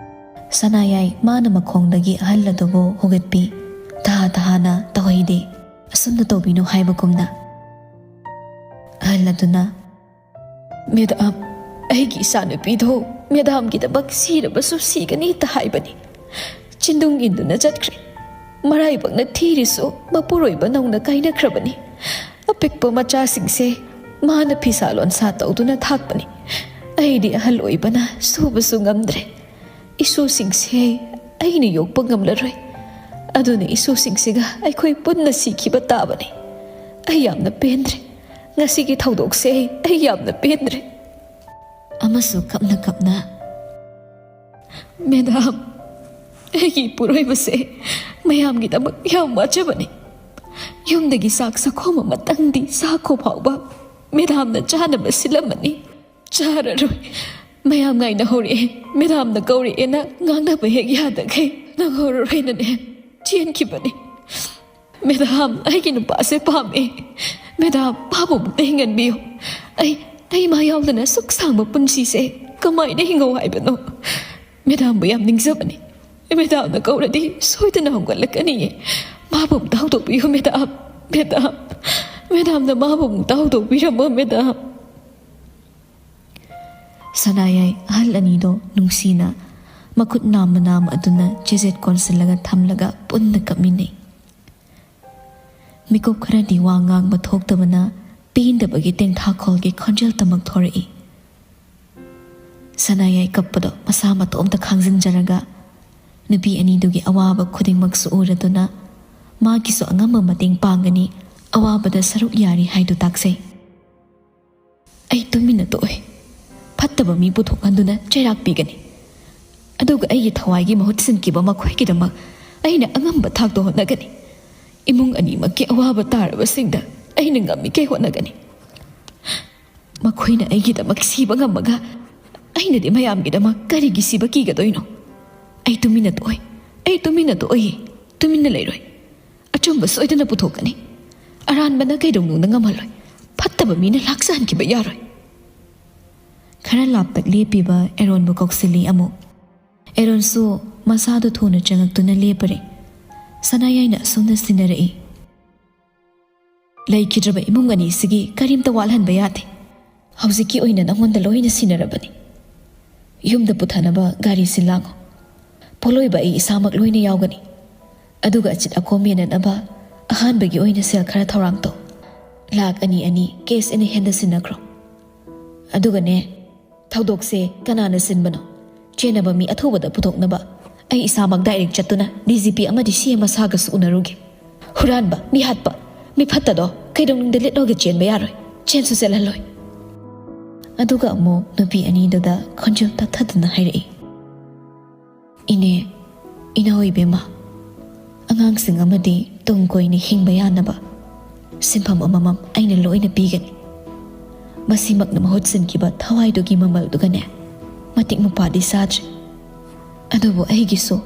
ꯁꯅꯥꯌꯥꯏ ꯃꯥꯅ ꯃꯈꯣꯡꯗꯒꯤ ꯑꯍꯜ ꯑꯗꯨꯕꯨ ꯍꯧꯒꯠꯄꯤ, ꯇꯍꯥ ꯇꯍꯥꯅ ꯇꯧꯍꯩꯗꯦ, ꯑꯁꯨꯝꯅ ꯇꯧꯕꯤꯅꯨ ꯍꯥꯏꯕꯒꯨꯝꯅ꯫ ꯑꯍꯜ ꯑꯗꯨꯅ, "ꯃꯦꯗꯥꯝ, ꯑꯩꯒꯤ ꯏꯆꯥꯅꯨꯄꯤꯗꯣ ꯃꯦꯗꯥꯝꯒꯤꯗꯃꯛ ꯁꯤꯔꯕꯁꯨ ꯁꯤꯒꯅꯤꯇ ꯍꯥꯏꯕꯅꯤ꯫ ꯆꯤꯟꯗꯨꯡ ꯏꯟꯗꯨꯅ ꯆꯠꯈ꯭ꯔꯦ꯫ ꯃꯔꯥꯏꯕꯛꯅ ꯊꯤꯔꯤꯁꯨ ꯃꯄꯨꯔꯣꯏꯕ ꯅꯧꯅ ꯀꯥꯏꯅꯈ꯭ꯔꯕꯅꯤ꯫ ꯑꯄꯤꯛꯄ ꯃꯆꯥꯁꯤꯡꯁꯦ ꯃꯥꯅ ꯐꯤꯁꯥ ꯂꯣꯟꯁꯥ ꯇꯧꯗꯨꯅ ꯊꯥꯛꯄꯅꯤ꯫ ꯑꯩꯗꯤ ꯑꯍꯜ ꯑꯣꯏꯕꯅ ꯁꯨꯕꯁꯨ ꯉꯝꯗ꯭ꯔꯦ꯫ ꯏꯁꯨꯁꯤꯡꯁꯦ ꯑꯩꯅ ꯌꯣꯛꯄ ꯉꯝꯂꯔꯣꯏ꯫ ꯑꯗꯨꯅ ꯏꯁꯨꯁꯤꯡꯁꯤꯒ ꯑꯩꯈꯣꯏ ꯄꯨꯟꯅ ꯁꯤꯈꯤꯕ ꯇꯥꯕꯅꯤ꯫ ꯑꯩ ꯌꯥꯝꯅ ꯄꯦꯟꯗ꯭ꯔꯦ꯫ ꯉꯁꯤꯒꯤ ꯊꯧꯗꯣꯛꯁꯦ ꯑꯩ ꯌꯥꯝꯅ ꯄꯦꯟꯗ꯭ꯔꯦ꯫" ꯑꯃꯁꯨ ꯀꯞꯅ ꯀꯞꯅ, "ꯃꯦꯗꯥꯝ, ꯑꯩꯒꯤ ꯏꯄꯨꯔꯣꯏꯕꯁꯦ ꯃꯌꯥꯝꯒꯤꯗꯃꯛ ꯌꯥꯝ ꯋꯥꯖꯕꯅꯤ꯫ ꯌꯨꯝꯗꯒꯤ ꯆꯥꯛ ꯆꯥꯛꯈꯣꯝ ꯑꯃꯇꯪꯗꯤ ꯆꯥꯈꯣ ꯐꯥꯎꯕ ꯃꯦꯗꯥꯝꯅ ꯆꯥꯅꯕ ꯁꯤꯜꯂꯝꯃꯅꯤ꯫ ꯆꯥꯔꯔꯣꯏ꯫ ꯃꯌꯥꯝ ꯉꯥꯏꯅꯍꯧꯔꯛꯑꯦ, ꯃꯦꯗꯥꯝꯅ ꯀꯧꯔꯛꯑꯦꯅ ꯉꯥꯡꯅꯕ ꯍꯦꯛ ꯌꯥꯗꯈꯩ ꯅꯪꯍꯧꯔꯔꯣꯏꯅꯅꯦ ꯆꯦꯟꯈꯤꯕꯅꯤ꯫ ꯃꯦꯗꯥꯝ, ꯑꯩꯒꯤ ꯅꯨꯄꯥꯁꯦ ꯄꯥꯝꯃꯦ꯫ ꯃꯦꯗꯥꯝ, ꯃꯥꯕꯨ ꯑꯃꯨꯛꯇ ꯍꯤꯡꯍꯟꯕꯤꯌꯨ꯫ ꯑꯩ, ꯑꯩ ꯃꯥ ꯌꯥꯎꯗꯅ ꯁꯨꯛ ꯁꯥꯡꯕ ꯄꯨꯟꯁꯤꯁꯦ ꯀꯃꯥꯏꯅ ꯍꯤꯡꯍꯧ ꯍꯥꯏꯕꯅꯣ? ꯃꯦꯗꯥꯝꯕꯨ ꯌꯥꯝ ꯅꯤꯡꯖꯕꯅꯤ꯫ ꯃꯦꯗꯥꯝꯅ ꯀꯧꯔꯗꯤ ꯁꯣꯏꯗꯅ ꯍꯧꯒꯠꯂꯛꯀꯅꯤꯌꯦ꯫ ꯃꯥꯕꯨ ꯑꯃꯨꯛꯇ ꯍꯧꯗꯣꯛꯄꯤꯌꯨ, ꯃꯦꯗꯥꯝ꯫ ꯃꯦꯗꯥꯝ, ꯃꯦꯗꯥꯝꯅ ꯃꯥꯕꯨ ꯑꯃꯨꯛꯇ ꯍꯧꯗꯣꯛꯄꯤꯔꯝꯃꯣ, ꯃꯦꯗꯥꯝ꯫ ꯁꯅꯥꯌꯥꯏ ꯑꯍꯜ ꯑꯅꯤꯗꯣ ꯅꯨꯡꯁꯤꯅ ꯃꯈꯨꯠ ꯅꯥꯝꯃ ꯅꯥꯝꯃ ꯑꯗꯨꯅ ꯆꯦꯖꯦꯠ ꯀꯣꯟꯁꯤꯜꯂꯒ ꯊꯝꯂꯒ ꯄꯨꯟꯅ ꯀꯞꯃꯤꯟꯅꯩ꯫ ꯃꯤꯀꯨꯞ ꯈꯔꯗꯤ ꯋꯥ ꯉꯥꯡꯕ ꯊꯣꯛꯇꯕꯅ ꯄꯦꯟꯗꯕꯒꯤ ꯇꯦꯡꯊꯥꯈꯣꯜꯒꯤ ꯈꯣꯟꯖꯦꯜꯇꯃꯛ ꯊꯣꯔꯛꯏ꯫ ꯁꯅꯥꯌꯥꯏ ꯀꯞꯄꯗꯣ ꯃꯁꯥ ꯃꯇꯣꯝꯇ ꯈꯥꯡꯖꯤꯟꯖꯔꯒ ꯅꯨꯄꯤ ꯑꯅꯤꯗꯨꯒꯤ ꯑꯋꯥꯕ ꯈꯨꯗꯤꯡꯃꯛꯁꯨ ꯎꯔꯗꯨꯅ ꯃꯥꯒꯤꯁꯨ ꯑꯉꯝꯕ ꯃꯇꯦꯡ ꯄꯥꯡꯒꯅꯤ, ꯑꯋꯥꯕꯗ ꯁꯔꯨꯛ ꯌꯥꯔꯤ ꯍꯥꯏꯗꯨ ꯇꯥꯛꯆꯩ꯫ ꯑꯩ ꯇꯨꯃꯤꯟꯅ ꯇꯣꯛꯑꯣꯏ꯫ ꯐꯠꯇꯕ ꯃꯤ ꯄꯨꯊꯣꯛꯍꯟꯗꯨꯅ ꯆꯩꯔꯥꯛ ꯄꯤꯒꯅꯤ꯫ ꯑꯗꯨꯒ ꯑꯩꯒꯤ ꯊꯋꯥꯏꯒꯤ ꯃꯍꯨꯠ ꯁꯤꯟꯈꯤꯕ ꯃꯈꯣꯏꯒꯤꯗꯃꯛ ꯑꯩꯅ ꯑꯉꯝꯕ ꯊꯥꯛꯇ ꯍꯣꯠꯅꯒꯅꯤ꯫ ꯏꯃꯨꯡ ꯑꯅꯤꯃꯛꯀꯤ ꯑꯋꯥꯕ ꯇꯥꯔꯕꯁꯤꯡꯗ ꯑꯩꯅ ꯉꯝꯃꯤꯈꯩ ꯍꯣꯠꯅꯒꯅꯤ꯫ ꯃꯈꯣꯏꯅ ꯑꯩꯒꯤꯗꯃꯛ ꯁꯤꯕ ꯉꯝꯃꯒ ꯑꯩꯅꯗꯤ ꯃꯌꯥꯝꯒꯤꯗꯃꯛ ꯀꯔꯤꯒꯤ ꯁꯤꯕ ꯀꯤꯒꯗꯣꯏꯅꯣ? ꯑꯩ ꯇꯨꯃꯤꯟꯅ ꯇꯣꯛꯑꯣꯏ꯫ ꯑꯩ ꯇꯨꯃꯤꯟꯅ ꯇꯣꯛꯑꯣꯏꯌꯦ꯫ ꯇꯨꯃꯤꯟꯅ ꯂꯩꯔꯣꯏ꯫ ꯑꯆꯨꯝꯕ ꯁꯣꯏꯗꯅ ꯄꯨꯊꯣꯛꯀꯅꯤ꯫ ꯑꯔꯥꯟꯕꯅ ꯀꯩꯗꯧꯅꯨꯡꯗ ꯉꯝꯍꯜꯂꯣꯏ꯫ ꯐꯠꯇꯕ ꯃꯤꯅ ꯂꯥꯛꯆꯍꯟꯈꯤꯕ ꯌꯥꯔꯣꯏ꯫ ꯈꯔ ꯂꯥꯞꯇꯛ ꯂꯦꯞꯄꯤꯕ ꯑꯦꯔꯣꯟꯕꯨ ꯀꯧꯁꯤꯜꯂꯤ ꯑꯃꯨꯛ꯫ ꯑꯦꯔꯣꯟꯁꯨ ꯃꯁꯥꯗꯨ ꯊꯨꯅ ꯆꯪꯉꯛꯇꯨꯅ ꯂꯦꯞꯄꯔꯦ꯫ ꯁꯅꯥꯌꯥꯏꯅ ꯑꯁꯣꯝꯗ ꯁꯤꯟꯅꯔꯛꯏ꯫ ꯂꯩꯈꯤꯗ꯭ꯔꯕ ꯏꯃꯨꯡ ꯑꯅꯤꯁꯤꯒꯤ ꯀꯔꯤꯝꯇ ꯋꯥꯠꯍꯟꯕ ꯌꯥꯗꯦ꯫ ꯍꯧꯖꯤꯛꯀꯤ ꯑꯣꯏꯅ ꯅꯉꯣꯟꯗ ꯂꯣꯏꯅ ꯁꯤꯟꯅꯔꯕꯅꯤ꯫ ꯌꯨꯝꯗ ꯄꯨꯊꯅꯕ ꯒꯥꯔꯤ ꯁꯤꯜ ꯂꯥꯡꯉꯨ꯫ ꯄꯣꯠꯂꯣꯏꯕ ꯑꯩ ꯏꯁꯥꯃꯛ ꯂꯣꯏꯅ ꯌꯥꯎꯒꯅꯤ꯫ ꯑꯗꯨꯒ ꯑꯆꯤꯠ ꯑꯀꯣꯝ ꯃꯦꯟꯅꯅꯕ ꯑꯍꯥꯟꯕꯒꯤ ꯑꯣꯏꯅ ꯁꯦꯜ ꯈꯔ ꯊꯧꯔꯥꯡ ꯇꯧ꯫ ꯂꯥꯛ ꯑꯅꯤ ꯑꯅꯤ cash in hand ꯁꯤꯟꯅꯈ꯭ꯔꯣ꯫ ꯑꯗꯨꯒꯅꯦ, ꯊꯧꯗꯣꯛꯁꯦ ꯀꯅꯥꯅ ꯁꯤꯟꯕꯅꯣ? ꯆꯦꯟꯅꯕ ꯃꯤ ꯑꯊꯨꯕꯗ ꯄꯨꯊꯣꯛꯅꯕ ꯑꯩ ꯏꯁꯥꯃꯛ direct ꯆꯠꯇꯨꯅ D G P ꯑꯃꯗꯤ C M ꯃꯁꯥꯒꯁꯨ ꯎꯅꯔꯨꯒꯦ꯫ ꯍꯨꯔꯥꯟꯕ, ꯃꯤꯍꯥꯠꯄ, ꯃꯤ ꯐꯠꯇꯗꯣ ꯀꯩꯗꯧꯅꯨꯡꯗ ꯂꯤꯠꯂꯣꯒ ꯆꯦꯟꯕ ꯌꯥꯔꯣꯏ꯫ ꯆꯦꯟꯁꯨ ꯆꯦꯜꯍꯜꯂꯣꯏ꯫ ꯑꯗꯨꯒ ꯑꯃꯨꯛ ꯅꯨꯄꯤ ꯑꯅꯤꯗꯨꯗ ꯈꯣꯟꯖꯦꯜ ꯇꯞꯊꯗꯨꯅ ꯍꯥꯏꯔꯛꯏ, "ꯏꯅꯦ, "ꯏꯅꯥꯎ ꯏꯕꯦꯝꯃ, ꯑꯉꯥꯡꯁꯤꯡ ꯑꯃꯗꯤ ꯇꯨꯡ ꯀꯣꯏꯅ ꯍꯤꯡꯕ ꯌꯥꯅꯕ ꯁꯤꯟꯐꯝ ꯑꯃꯃꯝ ꯑꯩꯅ ꯂꯣꯏꯅ ꯄꯤꯒꯅꯤ꯫ ꯃꯁꯤꯃꯛꯅ ꯃꯍꯨꯠ ꯁꯤꯟꯈꯤꯕ ꯊꯋꯥꯏꯗꯨꯒꯤ ꯃꯃꯜꯗꯨꯒꯅꯦ ꯃꯇꯤꯛ ꯃꯄꯥꯗꯤ ꯆꯥꯗ꯭ꯔꯦ꯫ ꯑꯗꯨꯕꯨ ꯑꯩꯒꯤꯁꯨ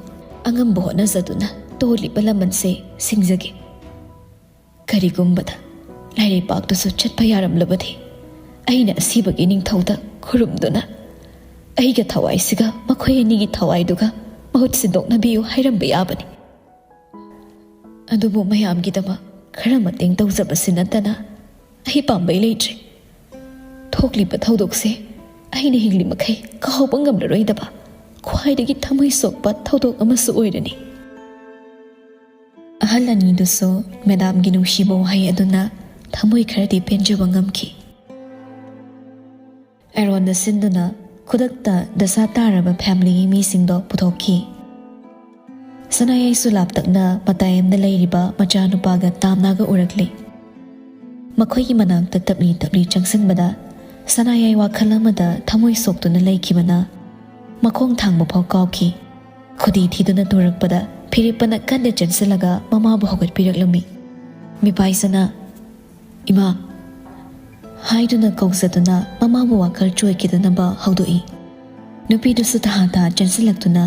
ꯑꯉꯝꯕ ꯍꯣꯠꯅꯖꯗꯨꯅ ꯇꯣꯜꯂꯤꯕ ꯂꯃꯟꯁꯦ ꯁꯤꯡꯖꯒꯦ꯫ ꯀꯔꯤꯒꯨꯝꯕꯗ ꯂꯥꯏꯔꯩꯄꯥꯛꯇꯁꯨ ꯆꯠꯄ ꯌꯥꯔꯝꯂꯕꯗꯤ, ꯑꯩꯅ ꯑꯁꯤꯕꯒꯤ ꯅꯤꯡꯊꯧꯗ ꯈꯨꯔꯨꯝꯗꯨꯅ ꯑꯩꯒ ꯊꯋꯥꯏꯁꯤꯒ ꯃꯈꯣꯏ ꯑꯅꯤꯒꯤ ꯊꯋꯥꯏꯗꯨꯒ ꯃꯍꯨꯠ ꯁꯤꯟꯗꯣꯛꯅꯕꯤꯌꯨ ꯍꯥꯏꯔꯝꯕ ꯌꯥꯕꯅꯤ꯫ ꯑꯗꯨꯕꯨ ꯃꯌꯥꯝꯒꯤꯗꯃꯛ ꯈꯔ ꯃꯇꯦꯡ ꯇꯧꯖꯕꯁꯤ ꯅꯠꯇꯅ ꯑꯩ ꯄꯥꯝꯕꯩ ꯂꯩꯇ꯭ꯔꯦ꯫ ꯊꯣꯛꯂꯤꯕ ꯊꯧꯗꯣꯛꯁꯦ ꯑꯩꯅ ꯍꯤꯡꯂꯤ ꯃꯈꯩ ꯀꯥꯎꯕ ꯉꯝꯂꯔꯣꯏꯗꯕ ꯈ꯭ꯋꯥꯏꯗꯒꯤ ꯊꯃꯣꯏ ꯁꯣꯛꯄ ꯊꯧꯗꯣꯛ ꯑꯃꯁꯨ ꯑꯣꯏꯔꯅꯤ"꯫ ꯑꯍꯜ ꯑꯅꯤꯗꯨꯁꯨ ꯃꯦꯗꯥꯝꯒꯤ ꯅꯨꯡꯁꯤꯕ ꯋꯥꯍꯩ ꯑꯗꯨꯅ ꯊꯃꯣꯏ ꯈꯔꯗꯤ ꯄꯦꯟꯖꯕ ꯉꯝꯈꯤ꯫ ꯑꯦꯔꯣꯟꯗ ꯁꯤꯟꯗꯨꯅ ꯈꯨꯗꯛꯇ ꯗꯁꯥ ꯇꯥꯔꯕ ꯐꯦꯃꯤꯂꯤꯒꯤ ꯃꯤꯁꯤꯡꯗꯣ ꯄꯨꯊꯣꯛꯈꯤ꯫ ꯁꯅꯥꯌꯥꯏꯁꯨ ꯂꯥꯞꯇꯛꯅ ꯃꯇꯥꯏ ꯑꯃꯗ ꯂꯩꯔꯤꯕ ꯃꯆꯥꯅꯨꯄꯥꯒ ꯇꯥꯝꯅꯥꯒ ꯎꯔꯛꯂꯦ꯫ ꯃꯈꯣꯏꯒꯤ ꯃꯅꯥꯛꯇ ꯇꯞꯂꯤ ꯇꯞꯂꯤ ꯆꯪꯁꯤꯟꯕꯗ ꯁꯅꯥꯌꯥꯏ ꯋꯥꯈꯜ ꯑꯃꯗ ꯊꯃꯣꯏ ꯁꯣꯛꯇꯨꯅ ꯂꯩꯈꯤꯕꯅ ꯃꯈꯣꯡ ꯊꯥꯡꯕ ꯐꯥꯎ ꯀꯥꯎꯈꯤ꯫ ꯈꯨꯗꯤ ꯊꯤꯗꯨꯅ ꯇꯨꯔꯛꯄꯗ ꯐꯤꯔꯦꯞꯄꯅ ꯀꯟꯅ ꯆꯦꯟꯁꯤꯜꯂꯒ ꯃꯃꯥꯕꯨ ꯍꯧꯒꯠꯄꯤꯔꯛꯂꯝꯃꯤ꯫ ꯃꯤꯄꯥꯏꯁꯅ "ꯏꯃꯥ" ꯍꯥꯏꯗꯨꯅ ꯀꯧꯖꯗꯨꯅ ꯃꯃꯥꯕꯨ ꯋꯥꯈꯜ ꯆꯣꯏꯈꯤꯗꯅꯕ ꯍꯧꯗꯣꯛꯏ꯫ ꯅꯨꯄꯤꯗꯨꯁꯨ ꯇꯍꯥ ꯇꯍꯥ ꯆꯦꯟꯁꯤꯜꯂꯛꯇꯨꯅ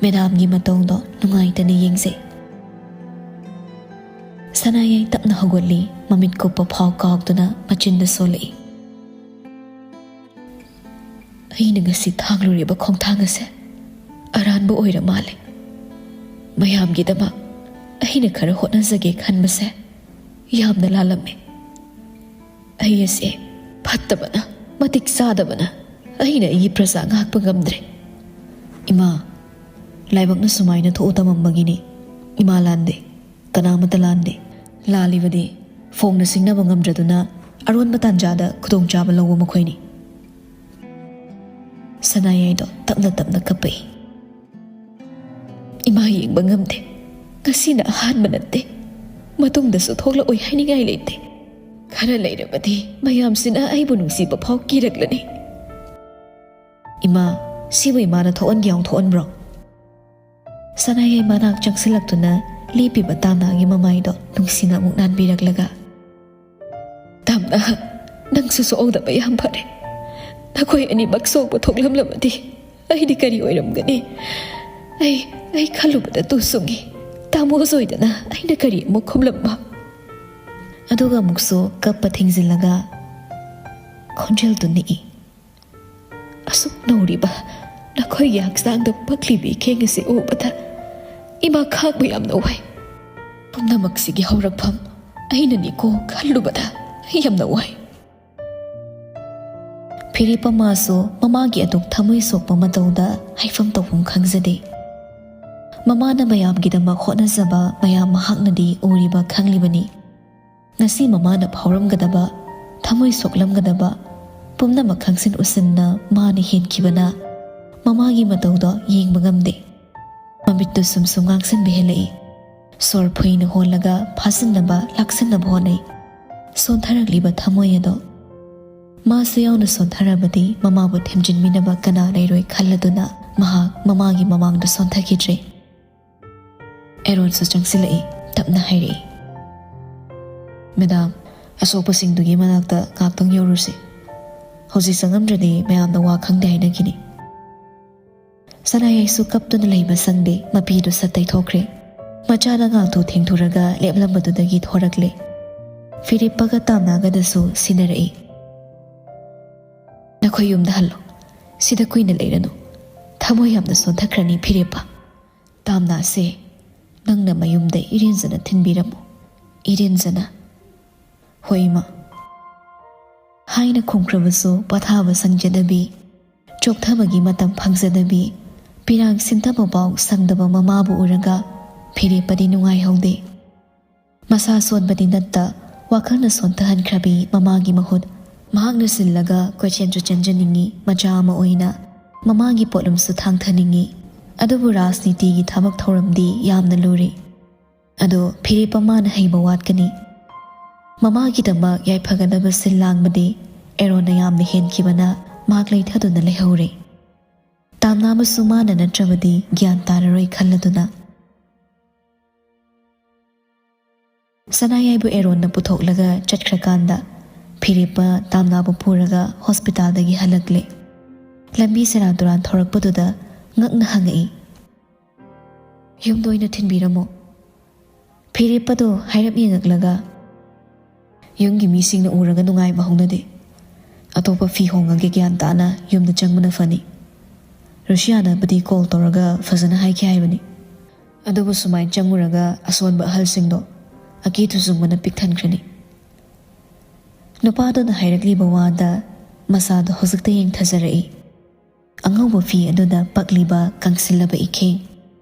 ꯃꯦꯗꯥꯝꯒꯤ ꯃꯇꯧꯗꯣ ꯅꯨꯡꯉꯥꯏꯇꯅ ꯌꯦꯡꯖꯩ꯫ ꯁꯅꯥꯌꯥꯏ ꯇꯞꯅ ꯍꯧꯒꯠꯂꯤ, ꯃꯃꯤꯠ ꯀꯨꯞꯄ ꯐꯥꯎ ꯀꯥꯎꯗꯨꯅ ꯃꯆꯤꯟꯗ ꯁꯣꯜꯂꯛꯏ꯫ "ꯑꯩꯅ ꯉꯁꯤ ꯊꯥꯡꯂꯨꯔꯤꯕ ꯈꯣꯡꯊꯥꯡ ꯑꯁꯦ ꯑꯔꯥꯟꯕ ꯑꯣꯏꯔ ꯃꯥꯜꯂꯦ꯫ ꯃꯌꯥꯝꯒꯤꯗꯃꯛ ꯑꯩꯅ ꯈꯔ ꯍꯣꯠꯅꯖꯒꯦ ꯈꯟꯕꯁꯦ ꯌꯥꯝꯅ ꯂꯥꯜꯂꯝꯃꯦ꯫ ꯑꯩ ꯑꯁꯦ ꯐꯠꯇꯕꯅ, ꯃꯇꯤꯛ ꯆꯥꯗꯕꯅ ꯑꯩꯅ ꯑꯩꯒꯤ ꯄ꯭ꯔꯖꯥ ꯉꯥꯛꯄ ꯉꯝꯗ꯭ꯔꯦ꯫ ꯏꯃꯥ, ꯂꯥꯏꯕꯛꯅ ꯁꯨꯃꯥꯏꯅ ꯊꯣꯛꯎ ꯇꯝꯃꯝꯕꯒꯤꯅꯤ꯫ ꯏꯃꯥ ꯂꯥꯟꯗꯦ, ꯀꯅꯥꯃꯠꯇ ꯂꯥꯟꯗꯦ꯫ ꯂꯥꯜꯂꯤꯕꯗꯤ ꯐꯣꯡꯅ ꯁꯤꯡꯅꯕ ꯉꯝꯗ꯭ꯔꯗꯨꯅ ꯑꯔꯣꯟꯕ ꯇꯥꯟꯖꯥꯗ ꯈꯨꯗꯣꯡꯆꯥꯕ ꯂꯧꯕ ꯃꯈꯣꯏꯅꯤ"꯫ ꯁꯅꯥꯌꯥꯏꯗꯣ ꯇꯞꯅ ꯇꯞꯅ ꯀꯞꯄꯛꯏ꯫ "ꯏꯃꯥ, ꯌꯦꯡꯕ ꯉꯝꯗꯦ꯫ ꯉꯁꯤꯅ ꯑꯍꯥꯟꯕ ꯅꯠꯇꯦ꯫ ꯃꯇꯨꯡꯗꯁꯨ ꯊꯣꯛꯂꯛꯑꯣꯏ ꯍꯥꯏꯅꯤꯡꯉꯥꯏ ꯂꯩꯇꯦ꯫ ꯈꯔ ꯂꯩꯔꯕꯗꯤ ꯃꯌꯥꯝꯁꯤꯅ ꯑꯩꯕꯨ ꯅꯨꯡꯁꯤꯕ ꯐꯥꯎ ꯀꯤꯔꯛꯂꯅꯤ"꯫ "ꯏꯃꯥ, ꯁꯤꯕꯨ ꯏꯃꯥꯅ ꯊꯣꯛꯍꯟꯒꯦ ꯌꯥꯎꯅ ꯊꯣꯛꯍꯟꯕ꯭ꯔꯣ?" ꯁꯅꯥꯌꯥꯏ ꯃꯅꯥꯛ ꯆꯪꯁꯤꯜꯂꯛꯇꯨꯅ ꯂꯦꯞꯄꯤꯕ ꯇꯥꯝꯅꯥꯒꯤ ꯃꯃꯥꯏꯗꯣ ꯅꯨꯡꯁꯤꯅ ꯑꯃꯨꯛ ꯅꯥꯟꯕꯤꯔꯛꯂꯒ, "ꯇꯥꯝꯅꯥ, ꯅꯪꯁꯨ ꯁꯣꯛꯍꯧꯗꯕ ꯌꯥꯝ ꯐꯔꯦ꯫ ꯅꯈꯣꯏ ꯑꯅꯤꯃꯛ ꯁꯣꯛꯄ ꯊꯣꯛꯂꯝꯂꯕꯗꯤ ꯑꯩꯗꯤ ꯀꯔꯤ ꯑꯣꯏꯔꯝꯒꯅꯤ? ꯑꯩ, ꯑꯩ ꯈꯜꯂꯨꯕꯗ ꯇꯨ ꯆꯨꯡꯉꯤ꯫ ꯇꯥꯃꯣ ꯖꯣꯏꯗꯅ ꯑꯩꯅ ꯀꯔꯤ ꯑꯃꯨꯛ ꯈꯨꯝꯂꯝꯕ?" ꯑꯗꯨꯒ ꯑꯃꯨꯛꯁꯨ ꯀꯞꯄ ꯊꯤꯡꯖꯤꯜꯂꯒ ꯈꯣꯟꯖꯦꯜꯗꯨ ꯅꯤꯛꯏ꯫ "ꯑꯁꯨꯛ ꯅꯧꯔꯤꯕ ꯅꯈꯣꯏꯒꯤ ꯍꯛꯆꯥꯡꯗ ꯄꯛꯂꯤꯕꯤ ꯈꯦꯡ ꯑꯁꯤ ꯎꯕꯗ ꯏꯃꯥ ꯈꯥꯡꯕ ꯌꯥꯝꯅ ꯋꯥꯏ꯫ ꯄꯨꯝꯅꯃꯛꯁꯤꯒꯤ ꯍꯧꯔꯛꯐꯝ ꯑꯩꯅꯅꯤꯀꯣ ꯈꯜꯂꯨꯕꯗ ꯑꯩ ꯌꯥꯝꯅ ꯋꯥꯏ꯫" ꯐꯤꯔꯦꯞꯄ ꯃꯥꯁꯨ ꯃꯃꯥꯒꯤ ꯑꯗꯨꯛ ꯊꯃꯣꯏ ꯁꯣꯛꯄ ꯃꯇꯧꯗ ꯍꯥꯏꯐꯝ ꯇꯧꯐꯝ ꯈꯪꯖꯗꯦ꯫ ꯃꯃꯥꯅ ꯃꯌꯥꯝꯒꯤꯗꯃꯛ ꯍꯣꯠꯅꯖꯕ ꯃꯌꯥꯝ ꯃꯍꯥꯛꯅꯗꯤ ꯎꯔꯤꯕ ꯈꯪꯂꯤꯕꯅꯤ꯫ ꯉꯁꯤ ꯃꯃꯥꯅ ꯐꯥꯎꯔꯝꯒꯗꯕ, ꯊꯃꯣꯏ ꯁꯣꯛꯂꯝꯒꯗꯕ ꯄꯨꯝꯅꯃꯛ ꯈꯪꯁꯤꯟ ꯎꯁꯤꯟꯅ ꯃꯥꯅ ꯍꯦꯟꯈꯤꯕꯅ ꯃꯃꯥꯒꯤ ꯃꯇꯧꯗꯣ ꯌꯦꯡꯕ ꯉꯝꯗꯦ꯫ ꯃꯃꯤꯠꯇꯨ ꯁꯨꯝ ꯁꯨꯝ ꯉꯥꯡꯁꯤꯟꯕ ꯍꯦꯜꯂꯛꯏ꯫ ꯁꯣꯔ ꯐꯨꯏꯅ ꯍꯣꯜꯂꯒ ꯐꯥꯖꯤꯟꯅꯕ, ꯂꯥꯛꯁꯤꯟꯅꯕ ꯍꯣꯠꯅꯩ꯫ ꯁꯣꯟꯊꯔꯛꯂꯤꯕ ꯊꯃꯣꯏ ꯑꯗꯣ꯫ ꯃꯥꯁꯨ ꯌꯥꯎꯅ ꯁꯣꯟꯊꯔꯕꯗꯤ ꯃꯃꯥꯕꯨ ꯊꯦꯝꯖꯤꯟꯕꯤꯅꯕ ꯀꯅꯥ ꯂꯩꯔꯣꯏ ꯈꯜꯂꯗꯨꯅ ꯃꯍꯥꯛ ꯃꯃꯥꯒꯤ ꯃꯃꯥꯡꯗ ꯁꯣꯟꯊꯈꯤꯗ꯭ꯔꯦ꯫ ꯑꯦꯔꯣꯟꯁꯨ ꯆꯪꯁꯤꯜꯂꯛꯏ꯫ ꯇꯞꯅ ꯍꯥꯏꯔꯛꯏ, "ꯃꯦꯗꯥꯝ, ꯑꯁꯣꯛꯄꯁꯤꯡꯗꯨꯒꯤ ꯃꯅꯥꯛꯇ ꯉꯥꯛꯇꯪ ꯌꯧꯔꯨꯁꯤ꯫ ꯍꯧꯖꯤꯛ ꯆꯪꯉꯝꯗ꯭ꯔꯗꯤ ꯃꯌꯥꯝꯅ ꯋꯥ ꯈꯪꯗꯦ ꯍꯥꯏꯅꯈꯤꯅꯤ꯫" ꯁꯅꯥꯌꯥꯏꯁꯨ ꯀꯞꯇꯨꯅ ꯂꯩꯕ ꯁꯪꯗꯦ, ꯃꯄꯤꯗꯨ ꯁꯠ ꯇꯩꯊꯣꯛꯈ꯭ꯔꯦ꯫ ꯃꯆꯥꯅ ꯉꯥꯡꯊꯨ ꯊꯦꯡꯊꯨꯔꯒ ꯂꯦꯞꯂꯝꯕꯗꯨꯗꯒꯤ ꯊꯣꯔꯛꯂꯦ꯫ ꯐꯤꯔꯦꯞꯄꯒ ꯇꯥꯝꯅꯥꯒꯗꯁꯨ ꯁꯤꯟꯅꯔꯛꯏ꯫ "ꯅꯈꯣꯏ ꯌꯨꯝꯗ ꯍꯜꯂꯣ꯫ ꯁꯤꯗ ꯀꯨꯏꯅ ꯂꯩꯔꯅꯨ꯫ ꯊꯃꯣꯏ ꯌꯥꯝꯅ ꯁꯣꯟꯊꯈ꯭ꯔꯅꯤ ꯐꯤꯔꯦꯞꯄ꯫ ꯇꯥꯝꯅꯥꯁꯦ ꯅꯪꯅ ꯃꯌꯨꯝꯗ ꯏꯔꯦꯟꯖꯅ ꯊꯤꯟꯕꯤꯔꯝꯃꯨ꯫ ꯏꯔꯦꯟꯖꯅ꯫" "ꯍꯣꯏ, ꯏꯃꯥ꯫" ꯍꯥꯏꯅ ꯈꯨꯝꯈ꯭ꯔꯕꯁꯨ ꯄꯣꯊꯥꯕ ꯁꯪꯖꯗꯕꯤ, ꯆꯣꯛꯊꯕꯒꯤ ꯃꯇꯝ ꯐꯪꯖꯗꯕꯤ, ꯄꯤꯔꯥꯡ ꯁꯤꯟꯊꯕ ꯄꯥꯎ ꯁꯪꯗꯕ ꯃꯃꯥꯕꯨ ꯎꯔꯒ ꯐꯤꯔꯦꯞꯄꯗꯤ ꯅꯨꯡꯉꯥꯏꯍꯧꯗꯦ꯫ ꯃꯁꯥ ꯁꯣꯟꯕꯗꯤ ꯅꯠꯇ, ꯋꯥꯈꯜꯅ ꯁꯣꯟꯊꯍꯟꯈ꯭ꯔꯕꯤ ꯃꯃꯥꯒꯤ ꯃꯍꯨꯠ ꯃꯍꯥꯛꯅ ꯁꯤꯜꯂꯒ ꯀꯣꯏꯆꯦꯟꯁꯨ ꯆꯦꯟꯖꯅꯤꯡꯉꯤ, ꯃꯆꯥ ꯑꯃ ꯑꯣꯏꯅ ꯃꯃꯥꯒꯤ ꯄꯣꯠꯂꯨꯝꯁꯨ ꯊꯥꯡꯊꯅꯤꯡꯉꯤ꯫ ꯑꯗꯨꯕꯨ ꯔꯥꯖꯅꯤꯇꯤꯒꯤ ꯊꯕꯛ ꯊꯧꯔꯝꯗꯤ ꯌꯥꯝꯅ ꯂꯨꯔꯤ꯫ ꯑꯗꯣ ꯐꯤꯔꯦꯞꯄ ꯃꯥꯅ ꯍꯩꯕ ꯋꯥꯠꯀꯅꯤ꯫ ꯃꯃꯥꯒꯤꯗꯃꯛ ꯌꯥꯏꯐꯒꯗꯕ ꯁꯤꯜ ꯂꯥꯡꯕꯗꯤ ꯑꯦꯔꯣꯟꯅ ꯌꯥꯝꯅ ꯍꯦꯟꯈꯤꯕꯅ ꯃꯍꯥꯛ ꯂꯩꯊꯗꯨꯅ ꯂꯩꯍꯧꯔꯦ꯫ ꯇꯥꯝꯅꯥꯕꯁꯨ ꯃꯥꯅ ꯅꯠꯇ꯭ꯔꯕꯗꯤ ꯒ꯭ꯌꯥꯟ ꯇꯥꯔꯔꯣꯏ ꯈꯜꯂꯗꯨꯅ꯫ ꯁꯅꯥꯌꯥꯏꯕꯨ ꯑꯦꯔꯣꯟꯅ ꯄꯨꯊꯣꯛꯂꯒ ꯆꯠꯈ꯭ꯔꯀꯥꯟꯗ ꯐꯤꯔꯦꯞꯄ ꯇꯥꯝꯅꯥꯕꯨ ꯄꯨꯔꯒ ꯍꯣꯁꯄꯤꯇꯥꯜꯗꯒꯤ ꯍꯜꯂꯛꯂꯦ꯫ ꯂꯝꯕꯤ ꯁꯦꯔꯥꯟ ꯇꯨꯔꯥꯟ ꯊꯧꯔꯛꯄꯗꯨꯗ ꯉꯛꯅ ꯍꯪꯉꯛꯏ, "ꯌꯨꯝꯗ ꯑꯣꯏꯅ ꯊꯤꯟꯕꯤꯔꯝꯃꯣ꯫ ꯐꯤꯔꯦꯞꯄꯗꯣ ꯍꯥꯏꯔꯞ ꯌꯦꯡꯉꯛꯂꯒ, "ꯌꯨꯝꯒꯤ ꯃꯤꯁꯤꯡꯅ ꯎꯔꯒ ꯅꯨꯡꯉꯥꯏꯕ ꯍꯧꯅꯗꯦ꯫ ꯑꯇꯣꯞꯄ ꯐꯤ ꯍꯣꯡꯉꯒꯦ, ꯒ꯭ꯌꯥꯟ ꯇꯥꯅ ꯌꯨꯝꯗ ꯆꯪꯕꯅ ꯐꯅꯤ꯫ ꯔꯨꯁꯤꯌꯥꯅꯕꯨꯗꯤ ꯀꯣꯜ ꯇꯧꯔꯒ ꯐꯖꯅ ꯍꯥꯏꯈꯤ ꯍꯥꯏꯕꯅꯤ꯫ ꯑꯗꯨꯕꯨ ꯁꯨꯃꯥꯏꯅ ꯆꯪꯉꯨꯔꯒ ꯑꯁꯣꯟꯕ ꯑꯍꯜꯁꯤꯡꯗꯣ ꯑꯀꯤ ꯊꯨꯖꯨꯡꯕꯅ ꯄꯤꯛ ꯊꯟꯈ꯭ꯔꯅꯤ"꯫ ꯅꯨꯄꯥꯗꯨꯅ ꯍꯥꯏꯔꯛꯂꯤꯕ ꯋꯥꯗ ꯃꯁꯥꯗꯣ ꯍꯧꯖꯤꯛꯇ ꯌꯦꯡꯊꯖꯔꯛꯏ꯫ ꯑꯉꯧꯕ ꯐꯤ ꯑꯗꯨꯗ ꯄꯛꯂꯤꯕ ꯀꯪꯁꯤꯜꯂꯕ ꯏꯈꯦꯡ,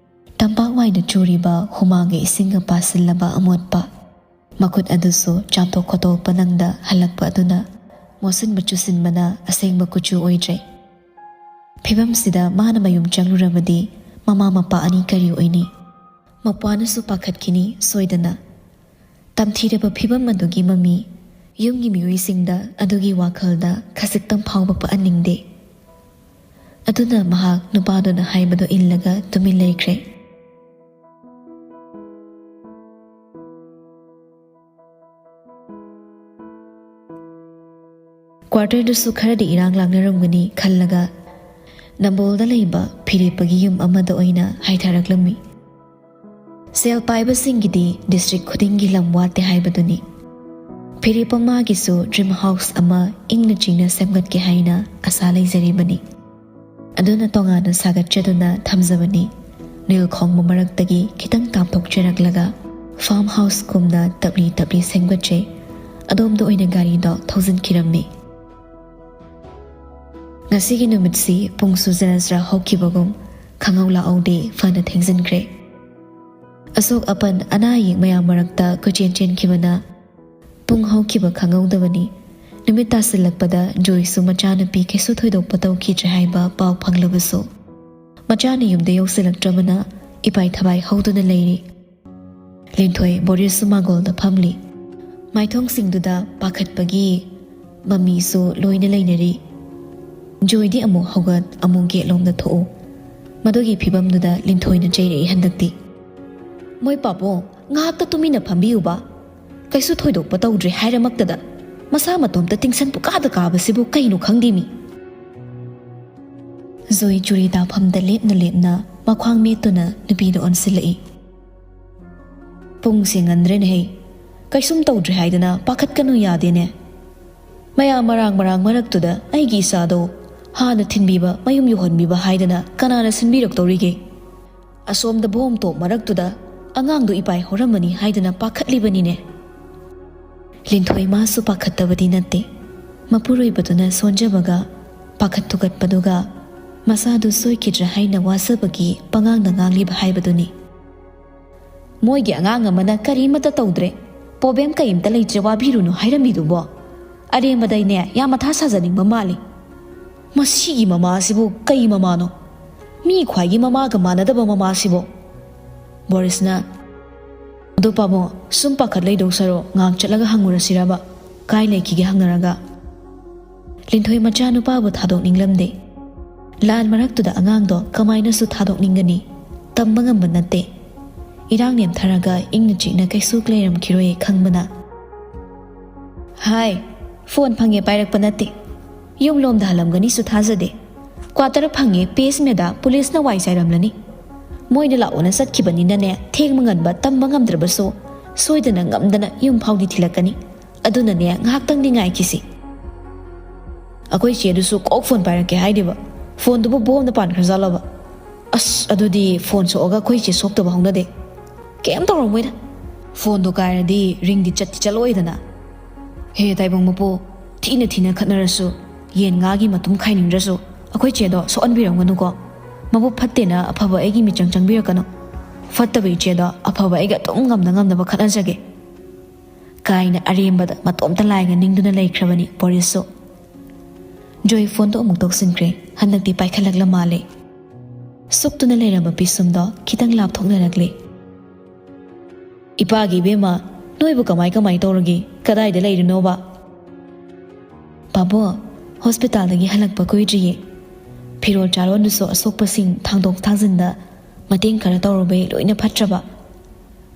ꯇꯝꯄꯥꯛ ꯋꯥꯏꯗ ꯆꯨꯔꯤꯕ ꯍꯨꯃꯥꯡꯒ ꯏꯁꯤꯡꯒ ꯄꯥꯁꯤꯜꯂꯕ ꯑꯃꯣꯠꯄ, ꯃꯈꯨꯠ ꯑꯗꯨꯁꯨ ꯆꯥꯝꯊꯣꯛ ꯈꯣꯠꯇꯣꯛꯄ ꯅꯪꯗ ꯍꯜꯂꯛꯄ ꯑꯗꯨꯅ ꯃꯣꯠꯁꯤꯟꯕ ꯆꯨꯁꯤꯟꯕꯅ ꯑꯁꯦꯡꯕ ꯀꯨꯆꯨ ꯑꯣꯏꯗ꯭ꯔꯦ꯫ ꯐꯤꯕꯝꯁꯤꯗ ꯃꯥꯅ ꯃꯌꯨꯝ ꯆꯪꯂꯨꯔꯕꯗꯤ ꯃꯃꯥ ꯃꯄꯥ ꯑꯅꯤ ꯀꯔꯤ ꯑꯣꯏꯅꯤ? ꯃꯄ꯭ꯋꯥꯅꯁꯨ ꯄꯥꯈꯠꯈꯤꯅꯤ ꯁꯣꯏꯗꯅ꯫ ꯇꯝꯊꯤꯔꯕ ꯐꯤꯕꯝ ꯑꯗꯨꯒꯤ ꯃꯃꯤ ꯌꯨꯝꯒꯤ ꯃꯤꯑꯣꯏꯁꯤꯡꯗ ꯑꯗꯨꯒꯤ ꯋꯥꯈꯜꯗ ꯈꯖꯤꯛꯇꯪ ꯐꯥꯎꯕ ꯄꯛꯍꯟꯅꯤꯡꯗꯦ꯫ ꯑꯗꯨꯅ ꯃꯍꯥꯛ ꯅꯨꯄꯥꯗꯨꯅ ꯍꯥꯏꯕꯗꯨ ꯏꯜꯂꯒ ꯇꯨꯃꯤꯟ ꯂꯩꯈ꯭ꯔꯦ꯫ ꯀ꯭ꯋꯥꯔꯇꯔꯗꯨꯁꯨ ꯈꯔꯗꯤ ꯏꯔꯥꯡ ꯂꯥꯡꯅꯔꯝꯒꯅꯤ ꯈꯜꯂꯒ ꯅꯝꯕꯣꯜꯗ ꯂꯩꯕ ꯐꯤꯔꯦꯞꯄꯒꯤ ꯌꯨꯝ ꯑꯃꯗ ꯑꯣꯏꯅ ꯍꯥꯏꯊꯔꯛꯂꯝꯃꯤ꯫ ꯁꯦꯜ ꯄꯥꯏꯕꯁꯤꯡꯒꯤꯗꯤ ꯗꯤꯁꯇ꯭ꯔꯤꯛ ꯈꯨꯗꯤꯡꯒꯤ ꯂꯝ ꯋꯥꯠꯇꯦ ꯍꯥꯏꯕꯗꯨꯅꯤ꯫ ꯐꯤꯔꯦꯞꯄ ꯃꯥꯒꯤꯁꯨ ꯗ꯭ꯔꯤꯝ ꯍꯥꯎꯁ ꯑꯃ ꯏꯪꯅ ꯆꯤꯡꯅ ꯁꯦꯝꯒꯠꯀꯦ ꯍꯥꯏꯅ ꯑꯁꯥ ꯂꯩꯖꯔꯤꯕꯅꯤ꯫ ꯑꯗꯨꯅ ꯇꯣꯉꯥꯟꯅ ꯁꯥꯒꯠꯆꯗꯨꯅ ꯊꯝꯖꯕꯅꯤ꯫ ꯅꯤꯜ ꯈꯣꯡꯕ ꯃꯔꯛꯇꯒꯤ ꯈꯤꯇꯪ ꯇꯥꯞꯊꯣꯛꯆꯔꯛꯂꯒ ꯐꯥꯔꯝ ꯍꯥꯎꯁ ꯀꯨꯝꯅ ꯇꯞꯂꯤ ꯇꯞꯂꯤ ꯁꯦꯝꯒꯠꯆꯩ꯫ ꯑꯗꯣꯝꯗ ꯑꯣꯏꯅ ꯒꯥꯔꯤꯗꯣ ꯊꯧꯖꯤꯟꯈꯤꯔꯝꯃꯤ꯫ ꯉꯁꯤꯒꯤ ꯅꯨꯃꯤꯠꯁꯤ ꯄꯨꯡꯁꯨ ꯖꯔ ꯖꯔ ꯍꯧꯈꯤꯕꯒꯨꯝ ꯈꯪꯍꯧ ꯂꯥꯛꯍꯧꯗꯦ, ꯐꯅ ꯊꯦꯡꯖꯤꯟꯈ꯭ꯔꯦ꯫ ꯑꯁꯣꯛ ꯑꯄꯟ ꯑꯅꯥ ꯑꯌꯦꯛ ꯃꯌꯥꯝ ꯃꯔꯛꯇ ꯀꯣꯏꯆꯦꯟ ꯆꯦꯟꯈꯤꯕꯅ ꯄꯨꯡ ꯍꯧꯈꯤꯕ ꯈꯪꯍꯧꯗꯕꯅꯤ꯫ ꯅꯨꯃꯤꯠ ꯇꯥꯁꯤꯜꯂꯛꯄꯗ ꯖꯣꯏꯁꯨ ꯃꯆꯥꯅꯨꯄꯤ ꯀꯩꯁꯨ ꯊꯣꯏꯗꯣꯛꯄ ꯇꯧꯈꯤꯗ꯭ꯔꯦ ꯍꯥꯏꯕ ꯄꯥꯎ ꯐꯪꯂꯕꯁꯨ, ꯃꯆꯥꯅ ꯌꯨꯝꯗ ꯌꯧꯁꯤꯜꯂꯛꯇ꯭ꯔꯕꯅ ꯏꯄꯥꯏ ꯊꯕꯥꯏ ꯍꯧꯗꯨꯅ ꯂꯩꯔꯤ꯫ ꯂꯤꯟꯊꯣꯏ ꯕꯣꯔꯤꯁꯁꯨ ꯃꯥꯡꯒꯣꯜꯗ ꯐꯝꯂꯤ꯫ ꯃꯥꯏꯊꯣꯡꯁꯤꯡꯗꯨꯗ ꯄꯥꯈꯠꯄꯒꯤ ꯃꯃꯤꯁꯨ ꯂꯣꯏꯅ ꯂꯩꯅꯔꯤ꯫ ꯖꯣꯏꯗꯤ ꯑꯃꯨꯛ ꯍꯧꯒꯠ, ꯑꯃꯨꯛ ꯒꯦꯠꯂꯣꯝꯗ ꯊꯣꯛꯎ꯫ ꯃꯗꯨꯒꯤ ꯐꯤꯕꯝꯗꯨꯗ ꯂꯤꯟꯊꯣꯏꯅ ꯆꯩꯔꯛꯏ ꯍꯟꯗꯛꯇꯤ꯫ "ꯃꯣꯏ ꯄꯥꯕꯨꯡ, ꯉꯥꯏꯍꯥꯛꯇ ꯇꯨꯃꯤꯟꯅ ꯐꯝꯕꯤꯌꯨꯕ꯫ ꯀꯩꯁꯨ ꯊꯣꯏꯗꯣꯛꯄ ꯇꯧꯗ꯭ꯔꯦ ꯍꯥꯏꯔꯃꯛꯇꯗ ꯃꯁꯥ ꯃꯇꯣꯝꯇ ꯇꯤꯡꯁꯟ ꯄꯨꯀꯥꯗ ꯀꯥꯕꯁꯤꯕꯨ ꯀꯩꯅꯣ ꯈꯪꯗꯦꯃꯤ?" ꯖꯣꯏ ꯆꯨꯔꯤ ꯇꯥꯐꯝꯗ ꯂꯦꯞꯅ ꯂꯦꯞꯅ ꯃꯈ꯭ꯋꯥꯡ ꯃꯦꯠꯇꯨꯅ ꯅꯨꯄꯤꯗ ꯑꯣꯟꯁꯤꯜꯂꯛꯏ꯫ "ꯄꯨꯡꯁꯦ ꯉꯟꯗ꯭ꯔꯦꯅꯦꯍꯦ꯫ ꯀꯩꯁꯨꯝ ꯇꯧꯗ꯭ꯔꯦ ꯍꯥꯏꯗꯅ ꯄꯥꯈꯠꯀꯅꯨ ꯌꯥꯗꯦꯅꯦ꯫ ꯃꯌꯥꯝ ꯃꯔꯥꯡ ꯃꯔꯥꯡ ꯃꯔꯛꯇꯨꯗ ꯑꯩꯒꯤ ꯏꯆꯥꯗꯣ ꯍꯥꯟꯅ ꯊꯤꯟꯕꯤꯕ, ꯃꯌꯨꯝ ꯌꯧꯍꯟꯕꯤꯕ ꯍꯥꯏꯗꯅ ꯀꯅꯥꯅ ꯁꯤꯟꯕꯤꯔꯛꯇꯧꯔꯤꯒꯦ? ꯑꯁꯣꯝꯗ ꯕꯣꯝ ꯇꯣꯞ ꯃꯔꯛꯇꯨꯗ ꯑꯉꯥꯡꯗꯣ ꯏꯄꯥꯏ ꯍꯧꯔꯝꯃꯅꯤ ꯍꯥꯏꯗꯅ ꯄꯥꯈꯠꯂꯤꯕꯅꯤꯅꯦ꯫" ꯂꯤꯟꯊꯣꯏ ꯃꯥꯁꯨ ꯄꯥꯈꯠꯇꯕꯗꯤ ꯅꯠꯇꯦ꯫ ꯃꯄꯨꯔꯣꯏꯕꯗꯨꯅ ꯁꯣꯟꯖꯕꯒ ꯄꯥꯈꯠ ꯊꯨꯀꯠꯄꯗꯨꯒ ꯃꯁꯥꯗꯨ ꯁꯣꯏꯈꯤꯗ꯭ꯔꯥ ꯍꯥꯏꯅ ꯋꯥꯖꯕꯒꯤ ꯄꯉꯥꯡꯗ ꯉꯥꯡꯂꯤꯕ ꯍꯥꯏꯕꯗꯨꯅꯤ꯫ "ꯃꯣꯏꯒꯤ ꯑꯉꯥꯡ ꯑꯃꯅ ꯀꯔꯤꯃꯠꯇ ꯇꯧꯗ꯭ꯔꯦ, ꯄ꯭ꯔꯣꯕ꯭ꯂꯦꯝ ꯀꯔꯤꯝꯇ ꯂꯩꯇ꯭ꯔꯦ ꯋꯥꯕꯤꯔꯨꯅꯨ ꯍꯥꯏꯔꯝꯃꯤꯗꯨꯕꯣ꯫ ꯑꯔꯦꯝꯕꯗꯩꯅꯦ ꯌꯥꯝ ꯃꯊꯥ ꯁꯥꯖꯅꯤꯡꯕ ꯃꯥꯜꯂꯤ꯫ ꯃꯁꯤꯒꯤ ꯃꯃꯥꯁꯤꯕꯨ ꯀꯩ ꯃꯃꯥꯅꯣ? ꯃꯤ ꯈ꯭ꯋꯥꯏꯒꯤ ꯃꯃꯥꯒ ꯃꯥꯟꯅꯗꯕ ꯃꯃꯥꯁꯤꯕꯨ꯫" ꯕꯣꯔꯤꯁꯅ, "ꯑꯗꯣ ꯄꯥꯕꯨꯡ, ꯁꯨꯝ ꯄꯥꯈꯠ ꯂꯩꯗꯧ ꯁꯔꯨꯛ ꯉꯥꯏꯍꯥꯛ ꯆꯠꯂꯒ ꯍꯪꯉꯨꯔꯁꯤꯔꯕ? ꯀꯥꯏ ꯂꯩꯈꯤꯒꯦ ꯍꯪꯅꯔꯒ꯫" ꯂꯤꯟꯊꯣꯏ ꯃꯆꯥꯅꯨꯄꯥꯕꯨ ꯊꯥꯗꯣꯛꯅꯤꯡꯂꯝꯗꯦ꯫ ꯂꯥꯟ ꯃꯔꯛꯇꯨꯗ ꯑꯉꯥꯡꯗꯣ ꯀꯃꯥꯏꯅꯁꯨ ꯊꯥꯗꯣꯛꯅꯤꯡꯒꯅꯤ? ꯇꯝꯕ ꯉꯝꯕ ꯅꯠꯇꯦ꯫ ꯏꯔꯥꯡ ꯅꯦꯝꯊꯔꯒ ꯏꯪꯅ ꯆꯤꯛꯅ ꯀꯩꯁꯨ ꯂꯩꯔꯝꯈꯤꯔꯣꯏ ꯈꯪꯕꯅ꯫ "ꯍꯥꯏ, ꯐꯣꯟ ꯐꯪꯉꯦ, ꯄꯥꯏꯔꯛꯄ ꯅꯠꯇꯦ꯫ ꯌꯨꯝꯂꯣꯝꯗ ꯍꯜꯂꯝꯒꯅꯤꯁꯨ ꯊꯥꯖꯗꯦ꯫ ꯀ꯭ꯋꯥꯇꯔ ꯐꯪꯉꯦ, ꯄꯦꯁ ꯃꯦꯗꯥ ꯄꯨꯂꯤꯁꯅ ꯋꯥꯏ ꯆꯥꯏꯔꯝꯂꯅꯤ꯫ ꯃꯣꯏꯅ ꯂꯥꯛꯑꯣꯅ ꯆꯠꯈꯤꯕꯅꯤꯅꯅꯦ, ꯊꯦꯡꯕ ꯉꯟꯕ ꯇꯝꯕ ꯉꯝꯗ꯭ꯔꯕꯁꯨ ꯁꯣꯏꯗꯅ ꯉꯝꯗꯅ ꯌꯨꯝ ꯐꯥꯎꯗꯤ ꯊꯤꯜꯂꯛꯀꯅꯤ꯫ ꯑꯗꯨꯅꯅꯦ, ꯉꯥꯏꯍꯥꯛꯇꯪꯗꯤ ꯉꯥꯏꯈꯤꯁꯤ꯫" "ꯑꯩꯈꯣꯏ ꯆꯦꯗꯨꯁꯨ ꯀꯣꯛ ꯐꯣꯟ ꯄꯥꯏꯔꯛꯀꯦ ꯍꯥꯏꯗꯦꯕ꯫ ꯐꯣꯟꯗꯨꯕꯨ ꯕꯣꯝꯅ ꯄꯥꯟꯈ꯭ꯔꯖꯥꯠꯂꯕ? ꯑꯁ, ꯑꯗꯨꯗꯤ ꯐꯣꯟ ꯁꯣꯛꯑꯒ ꯑꯩꯈꯣꯏ ꯆꯦ ꯁꯣꯛꯇꯕ ꯍꯧꯅꯗꯦ꯫ ꯀꯩꯝ ꯇꯧꯔꯝꯃꯣꯏꯗ꯫ ꯐꯣꯟꯗꯣ ꯀꯥꯏꯔꯗꯤ ꯔꯤꯡꯗꯤ ꯆꯠꯇꯤ ꯆꯠꯂꯣꯏꯗꯅ꯫ ꯍꯦ ꯇꯥꯏꯕꯪ ꯃꯄꯨ, ꯊꯤꯅ ꯊꯤꯅ ꯈꯠꯅꯔꯁꯨ, ꯌꯦꯟ ꯉꯥꯒꯤ ꯃꯇꯨꯝ ꯈꯥꯏꯅꯤꯡꯗ꯭ꯔꯁꯨ ꯑꯩꯈꯣꯏ ꯆꯦꯗꯣ ꯁꯣꯛꯍꯟꯕꯤꯔꯝꯒꯅꯨꯀꯣ꯫ ꯃꯕꯨꯛ ꯐꯠꯇꯦꯅ ꯑꯐꯕ ꯑꯩꯒꯤ ꯃꯤꯆꯪ ꯆꯪꯕꯤꯔꯛꯀꯅꯨ꯫ ꯐꯠꯇꯕ ꯏꯆꯦꯗꯣ ꯑꯐꯕ ꯑꯩꯒ ꯑꯗꯨꯝ ꯉꯝꯅ ꯉꯝꯅꯕ ꯈꯠꯅꯖꯒꯦ," ꯀꯥꯏꯅ ꯑꯔꯦꯝꯕꯗ ꯃꯇꯣꯝꯇ ꯂꯥꯏꯒ ꯅꯤꯡꯗꯨꯅ ꯂꯩꯈ꯭ꯔꯕꯅꯤ ꯕꯣꯔꯤꯁꯁꯨ꯫ ꯖꯣꯏ ꯐꯣꯟꯗꯣ ꯑꯃꯨꯛ ꯇꯧꯁꯤꯟꯈ꯭ꯔꯦ꯫ ꯍꯟꯗꯛꯇꯤ ꯄꯥꯏꯈꯠꯂꯛꯂ ꯃꯥꯜꯂꯦ꯫ ꯁꯨꯛꯇꯨꯅ ꯂꯩꯔꯝꯕ ꯄꯤꯁꯨꯝꯗꯣ ꯈꯤꯇꯪ ꯂꯥꯞꯊꯣꯛꯅꯔꯛꯂꯦ꯫ "ꯏꯄꯥꯒꯤ ꯏꯕꯦꯝꯃ, ꯅꯣꯏꯕꯨ ꯀꯃꯥꯏ ꯀꯃꯥꯏ ꯇꯧꯔꯒꯦ? ꯀꯗꯥꯏꯗ ꯂꯩꯔꯤꯅꯣꯕ?" "ꯄꯥꯕꯨꯡ, ꯍꯣꯁꯄꯤꯇꯥꯜꯗꯒꯤ ꯍꯜꯂꯛꯄ ꯀꯨꯏꯗ꯭ꯔꯤꯌꯦ꯫ ꯐꯤꯔꯣꯜ ꯆꯥꯔꯣꯟꯗꯨꯁꯨ ꯑꯁꯣꯛꯄꯁꯤꯡ ꯊꯥꯡꯗꯣꯛ ꯊꯥꯡꯖꯤꯟꯗ ꯃꯇꯦꯡ ꯈꯔ ꯇꯧꯔꯨꯕꯩ ꯂꯣꯏꯅ ꯐꯠꯇ꯭ꯔꯕ꯫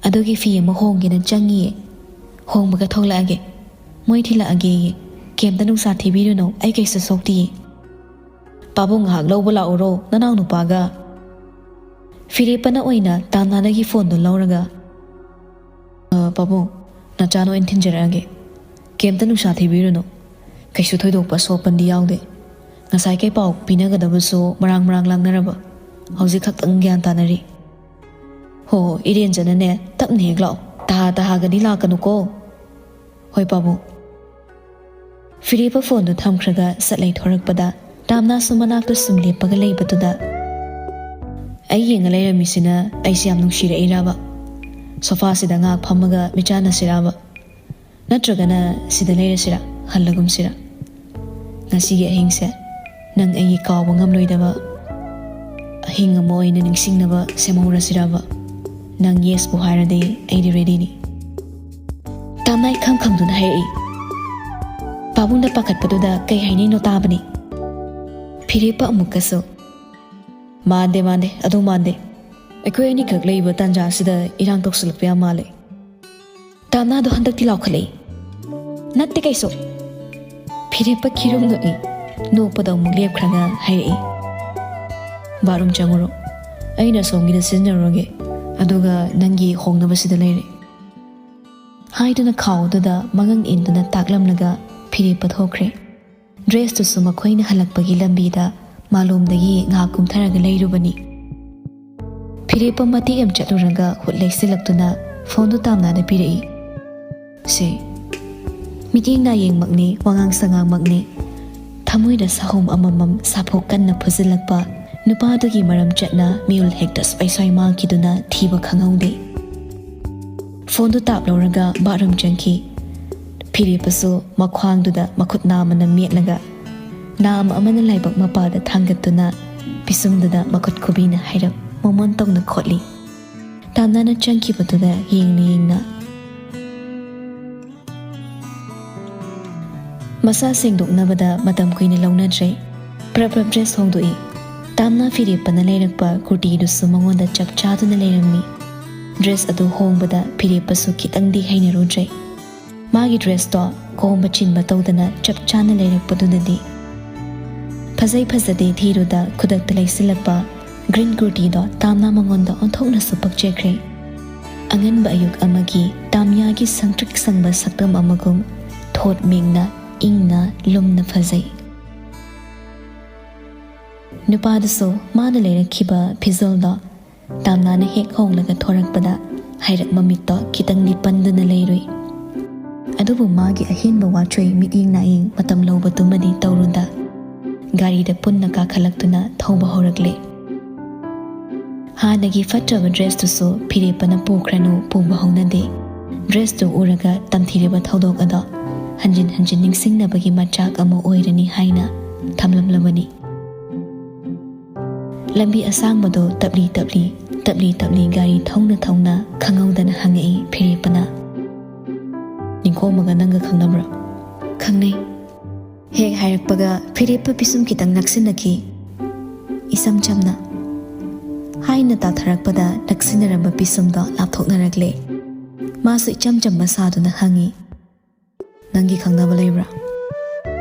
ꯑꯗꯨꯒꯤ ꯐꯤ ꯑꯃ ꯍꯣꯡꯒꯦꯅ ꯆꯪꯉꯤꯌꯦ꯫ ꯍꯣꯡꯕꯒ ꯊꯣꯛꯂꯛꯑꯒꯦ꯫ ꯃꯣꯏ ꯊꯤꯜꯂꯛꯑꯒꯦꯌꯦ꯫ ꯀꯩꯝꯇ ꯅꯨꯡꯁꯥ ꯊꯤꯕꯤꯔꯨꯅꯨ, ꯑꯩ ꯀꯩꯁꯨ ꯁꯣꯛꯇꯤꯌꯦ꯫ ꯄꯥꯕꯨꯡ ꯉꯥꯏꯍꯥꯛ ꯂꯧꯕ ꯂꯥꯛꯎꯔꯣ, ꯅꯅꯥꯎ ꯅꯨꯄꯥꯒ꯫ ꯐꯤꯔꯦꯞꯄꯅ ꯑꯣꯏꯅ ꯇꯥꯝꯅꯥꯗꯒꯤ ꯐꯣꯟꯗꯣ ꯂꯧꯔꯒ, "ꯑ, ꯄꯥꯕꯨꯡ, ꯅꯆꯥꯅ ꯑꯣꯏꯅ ꯊꯤꯟꯖꯔꯛꯑꯒꯦ꯫ ꯀꯩꯝꯇ ꯅꯨꯡꯁꯥ ꯊꯤꯕꯤꯔꯨꯅꯨ꯫ ꯀꯩꯁꯨ ꯊꯣꯏꯗꯣꯛꯄ ꯑꯁꯣꯛ ꯑꯄꯟꯗꯤ ꯌꯥꯎꯗꯦ꯫ ꯉꯁꯥꯏ ꯀꯩ ꯄꯥꯎ ꯄꯤꯅꯒꯗꯕꯁꯨ ꯃꯔꯥꯡ ꯃꯔꯥꯡ ꯂꯥꯡꯅꯔꯕ꯫ ꯍꯧꯖꯤꯛ ꯈꯛꯇꯪ ꯒ꯭ꯌꯥꯟ ꯇꯥꯅꯔꯤ꯫ ꯍꯣ, ꯏꯔꯦꯟꯖꯅꯅꯦ, ꯇꯞꯅ ꯍꯦꯛ ꯂꯥꯛꯑꯣ꯫ ꯇꯍꯥ ꯇꯍꯥꯒꯗꯤ ꯂꯥꯛꯀꯅꯨꯀꯣ꯫" "ꯍꯣꯏ, ꯄꯥꯕꯨꯡ꯫" ꯐꯤꯔꯦꯞꯄ ꯐꯣꯟꯗꯨ ꯊꯝꯈ꯭ꯔꯒ ꯆꯠ ꯂꯩꯊꯣꯔꯛꯄꯗ ꯇꯥꯝꯅꯥꯁꯨ ꯃꯅꯥꯛꯇ ꯁꯨꯝ ꯂꯦꯞꯄꯒ ꯂꯩꯕꯗꯨꯗ, "ꯑꯩ ꯌꯦꯡꯉ ꯂꯩꯔꯝꯃꯤꯁꯤꯅ ꯑꯩꯁꯦ ꯌꯥꯝ ꯅꯨꯡꯁꯤꯔꯛꯏꯔꯕ? ꯁꯣꯐꯥꯁꯤꯗ ꯉꯥꯏꯍꯥꯛ ꯐꯝꯃꯒ ꯃꯤꯆꯥꯟꯅꯁꯤꯔꯕ? ꯅꯠꯇ꯭ꯔꯒꯅ ꯁꯤꯗ ꯂꯩꯔꯁꯤꯔꯥ? ꯍꯜꯂꯒꯨꯝꯁꯤꯔꯥ? ꯉꯁꯤꯒꯤ ꯑꯍꯤꯡꯁꯦ ꯅꯪ ꯑꯩꯒꯤ ꯀꯥꯎꯕ ꯉꯝꯂꯣꯏꯗꯕ ꯑꯍꯤꯡ ꯑꯃ ꯑꯣꯏꯅ ꯅꯤꯡꯁꯤꯡꯅꯕ ꯁꯦꯝꯍꯧꯔꯁꯤꯔꯕ? ꯅꯪ ꯌꯦꯁꯄꯨ ꯍꯥꯏꯔꯗꯤ ꯑꯩꯗꯤ ꯔꯦꯗꯤꯅꯤ꯫" ꯇꯥꯝꯅꯥ ꯏꯈꯪ ꯈꯪꯗꯨꯅ ꯍꯥꯏꯔꯛꯏ꯫ ꯄꯥꯕꯨꯡꯗ ꯄꯥꯈꯠꯄꯗꯨꯗ ꯀꯩ ꯍꯥꯏꯅꯤꯡꯅꯣ ꯇꯥꯕꯅꯤ꯫ ꯐꯤꯔꯦꯞꯄ ꯑꯃꯨꯛꯀꯁꯨ, "ꯃꯥꯟꯗꯦ, ꯃꯥꯟꯗꯦ, ꯑꯗꯨ ꯃꯥꯟꯗꯦ꯫ ꯑꯩꯈꯣꯏ ꯑꯅꯤꯈꯛ ꯂꯩꯕ ꯇꯥꯟꯖꯥꯁꯤꯗ ꯏꯔꯥꯡ ꯇꯧꯁꯤꯜꯂꯛꯄ ꯌꯥꯝ ꯃꯥꯜꯂꯦ꯫" ꯇꯥꯝꯅꯥꯗꯣ ꯍꯟꯗꯛꯇꯤ ꯂꯥꯎꯈꯠꯂꯛꯏ꯫ "ꯅꯠꯇꯦ ꯀꯩꯁꯨ꯫" ꯐꯤꯔꯦꯞꯄ ꯈꯤꯔꯨꯝ ꯅꯣꯛꯏ꯫ ꯅꯣꯛꯄꯗ ꯑꯃꯨꯛ ꯂꯦꯞꯈ꯭ꯔꯒ ꯍꯥꯏꯔꯛꯏ, "ꯕꯥꯠꯔꯨꯝ ꯆꯪꯉꯨꯔꯣ꯫ ꯑꯩꯅ ꯑꯁꯣꯝꯒꯤꯗ ꯁꯤꯖꯤꯟꯅꯔꯨꯔꯒꯦ꯫ ꯑꯗꯨꯒ ꯅꯪꯒꯤ ꯍꯣꯡꯅꯕ ꯁꯤꯗ ꯂꯩꯔꯦ꯫" ꯍꯥꯏꯗꯨꯅ ꯈꯥꯎꯗꯨꯗ ꯃꯉꯪ ꯏꯟꯗꯨꯅ ꯇꯥꯛꯂꯝꯂꯒ ꯐꯤꯔꯦꯞꯄ ꯊꯣꯛꯈ꯭ꯔꯦ꯫ ꯗ꯭ꯔꯦꯁꯇꯨꯁꯨ ꯃꯈꯣꯏꯅ ꯍꯜꯂꯛꯄꯒꯤ ꯂꯝꯕꯤꯗ ꯃꯥꯂꯣꯝꯗꯒꯤ ꯉꯥꯏꯍꯥꯛ ꯀꯨꯝꯊꯔꯒ ꯂꯩꯔꯨꯕꯅꯤ꯫ ꯐꯤꯔꯦꯞꯄ ꯃꯇꯦꯛ ꯑꯃ ꯆꯠꯂꯨꯔꯒ ꯍꯨꯠ ꯂꯩꯁꯤꯜꯂꯛꯇꯨꯅ ꯐꯣꯟꯗꯨ ꯇꯥꯝꯅꯥꯗ ꯄꯤꯔꯛꯏ꯫ "ꯁꯦ, ꯃꯤꯠꯌꯦꯡ ꯅꯥꯌꯦꯡꯃꯛꯅꯤ, ꯋꯥꯉꯥꯡ ꯁꯉꯥꯡꯃꯛꯅꯤ, ꯊꯃꯣꯏꯗ ꯁꯥꯍꯨꯝ ꯑꯃꯃꯝ ꯁꯥꯐꯣꯛ ꯀꯟꯅ ꯐꯨꯖꯤꯜꯂꯛꯄ ꯅꯨꯄꯥꯗꯨꯒꯤ ꯃꯔꯝ ꯆꯠꯅ ꯃꯤꯍꯨꯜ ꯍꯦꯛꯇ ꯁ꯭ꯋꯥꯏ ꯁ꯭ꯋꯥꯏ ꯃꯥꯡꯈꯤꯗꯨꯅ ꯊꯤꯕ ꯈꯪꯍꯧꯗꯦ꯫" ꯐꯣꯟꯗꯨ ꯇꯥꯞ ꯂꯧꯔꯒ ꯕꯥꯠꯔꯨꯝ ꯆꯪꯈꯤ꯫ ꯐꯤꯔꯦꯞꯄꯁꯨ ꯃꯈ꯭ꯋꯥꯡꯗꯨꯗ ꯃꯈꯨꯠ ꯅꯥꯝꯃꯅ ꯃꯦꯠꯂꯒ, ꯅꯥꯝꯃ ꯑꯃꯅ ꯂꯥꯏꯕꯛ ꯃꯄꯥꯗ ꯊꯥꯡꯒꯠꯇꯨꯅ, ꯄꯤꯁꯨꯝꯗꯨꯗ ꯃꯈꯨꯠ ꯈꯨꯕꯤꯅ ꯍꯥꯏꯔꯞ ꯃꯣꯃꯣꯟ ꯇꯧꯅ ꯈꯣꯠꯂꯤ꯫ ꯇꯥꯝꯅꯥꯅ ꯆꯪꯈꯤꯕꯗꯨꯗ ꯌꯦꯡꯅ ꯌꯦꯡꯅ, ꯃꯁꯥ ꯁꯦꯡꯗꯣꯛꯅꯕꯗ ꯃꯇꯝ ꯀꯨꯏꯅ ꯂꯧꯅꯗ꯭ꯔꯦ꯫ ꯄ꯭ꯔꯞ ꯄ꯭ꯔꯞ ꯗ꯭ꯔꯦꯁ ꯍꯣꯡꯗꯣꯛꯏ꯫ ꯇꯥꯝꯅꯥ ꯐꯤꯔꯦꯞꯄꯅ ꯂꯩꯔꯛꯄ ꯀꯨꯔꯇꯤꯗꯨꯁꯨ ꯃꯉꯣꯟꯗ ꯆꯞ ꯆꯥꯗꯨꯅ ꯂꯩꯔꯝꯃꯤ꯫ ꯗ꯭ꯔꯦꯁ ꯑꯗꯨ ꯍꯣꯡꯕꯗ ꯐꯤꯔꯦꯞꯄꯁꯨ ꯈꯤꯇꯪꯗꯤ ꯍꯩꯅꯔꯨꯗ꯭ꯔꯦ꯫ ꯃꯥꯒꯤ ꯗ꯭ꯔꯦꯁꯇꯣ ꯀꯣꯝꯕ ꯆꯤꯟꯕ ꯇꯧꯗꯅ ꯆꯞ ꯆꯥꯅ ꯂꯩꯔꯛꯄꯗꯨꯗꯗꯤ꯫ ꯐꯖꯩ ꯐꯖꯗꯦ ꯊꯤꯔꯨꯗ ꯈꯨꯗꯛꯇ ꯂꯩꯁꯤꯜꯂꯛꯄ ꯒ꯭ꯔꯤꯟ ꯀꯨꯔꯇꯤꯗꯣ ꯇꯥꯝꯅꯥ ꯃꯉꯣꯟꯗ ꯑꯣꯟꯊꯣꯛꯅꯁꯨ ꯄꯛꯆꯈ꯭ꯔꯦ꯫ ꯑꯉꯟꯕ ꯑꯌꯨꯛ ꯑꯃꯒꯤ ꯇꯥꯝꯌꯥꯒꯤ ꯁꯪꯇ꯭ꯔꯤꯛ ꯁꯪꯕ ꯁꯛꯇꯝ ꯑꯃꯒꯨꯝ ꯊꯣꯠ ꯃꯦꯡꯅ ꯏꯪꯅ ꯂꯨꯝꯅ ꯐꯖꯩ꯫ ꯅꯨꯄꯥꯗꯨꯁꯨ ꯃꯥꯅ ꯂꯩꯔꯛꯈꯤꯕ ꯐꯤꯖꯣꯜꯗꯣ ꯇꯥꯝꯅꯥꯅ ꯍꯦꯛ ꯍꯣꯡꯂꯒ ꯊꯣꯔꯛꯄꯗ ꯍꯥꯏꯔꯛ ꯃꯃꯤꯠꯇꯣ ꯈꯤꯇꯪꯗꯤ ꯄꯟꯗꯨꯅ ꯂꯩꯔꯨꯏ꯫ ꯑꯗꯨꯕꯨ ꯃꯥꯒꯤ ꯑꯍꯦꯟꯕ ꯋꯥꯆꯣꯏ ꯃꯤꯠꯌꯦꯡ ꯅꯥꯌꯦꯡ ꯃꯇꯝ ꯂꯧꯕꯗꯨꯃꯗꯤ ꯇꯧꯔꯨꯗ ꯒꯥꯔꯤꯗ ꯄꯨꯟꯅ ꯀꯥꯈꯠꯂꯛꯇꯨꯅ ꯊꯧꯕ ꯍꯧꯔꯛꯂꯦ꯫ ꯍꯥꯟꯅꯒꯤ ꯐꯠꯇ꯭ꯔꯕ ꯗ꯭ꯔꯦꯁꯇꯨꯁꯨ ꯐꯤꯔꯦꯞꯄꯅ ꯄꯨꯈ꯭ꯔꯅꯨ ꯄꯨꯕ ꯍꯧꯅꯗꯦ꯫ ꯗ꯭ꯔꯦꯁꯇꯨ ꯎꯔꯒ ꯇꯝꯊꯤꯔꯕ ꯊꯧꯗꯣꯛ ꯑꯗꯣ ꯍꯟꯖꯤꯟ ꯍꯟꯖꯤꯟ ꯅꯤꯡꯁꯤꯡꯅꯕꯒꯤ ꯃꯆꯥꯛ ꯑꯃ ꯑꯣꯏꯔꯅꯤ ꯍꯥꯏꯅ ꯊꯝꯂꯝꯂꯕꯅꯤ꯫ ꯂꯝꯕꯤ ꯑꯁꯥꯡꯕꯗꯣ ꯇꯞꯂꯤ ꯇꯞꯂꯤ ꯇꯞꯂꯤ ꯇꯞꯂꯤ ꯒꯥꯔꯤ ꯊꯧꯅ ꯊꯧꯅ ꯈꯪꯍꯧꯗꯅ ꯍꯪꯉꯛꯏ ꯐꯤꯔꯦꯞꯄꯅ꯫ ꯅꯤꯡꯈꯣꯝꯕꯒ ꯅꯪꯒ ꯈꯪꯅꯕ꯭ꯔꯣ? ꯈꯪꯅꯩ꯫ ꯍꯦꯛ ꯍꯥꯏꯔꯛꯄꯒ ꯐꯤꯔꯦꯞꯄ ꯄꯤꯁꯨꯝ ꯈꯤꯇꯪ ꯅꯛꯁꯤꯟꯅꯈꯤ꯫ ꯏꯆꯝ ꯆꯝꯅ ꯍꯥꯏꯅ ꯇꯥꯊꯔꯛꯄꯗ ꯅꯛꯁꯤꯟꯅꯔꯝꯕ ꯄꯤꯁꯨꯝꯗꯣ ꯂꯥꯞꯊꯣꯛꯅꯔꯛꯂꯦ꯫ ꯃꯥꯁꯨ ꯏꯆꯝ ꯆꯝꯕ ꯁꯥꯗꯨꯅ ꯍꯪꯉꯤ, ꯅꯪꯒꯤ ꯈꯪꯅꯕ ꯂꯩꯕ꯭ꯔꯥ?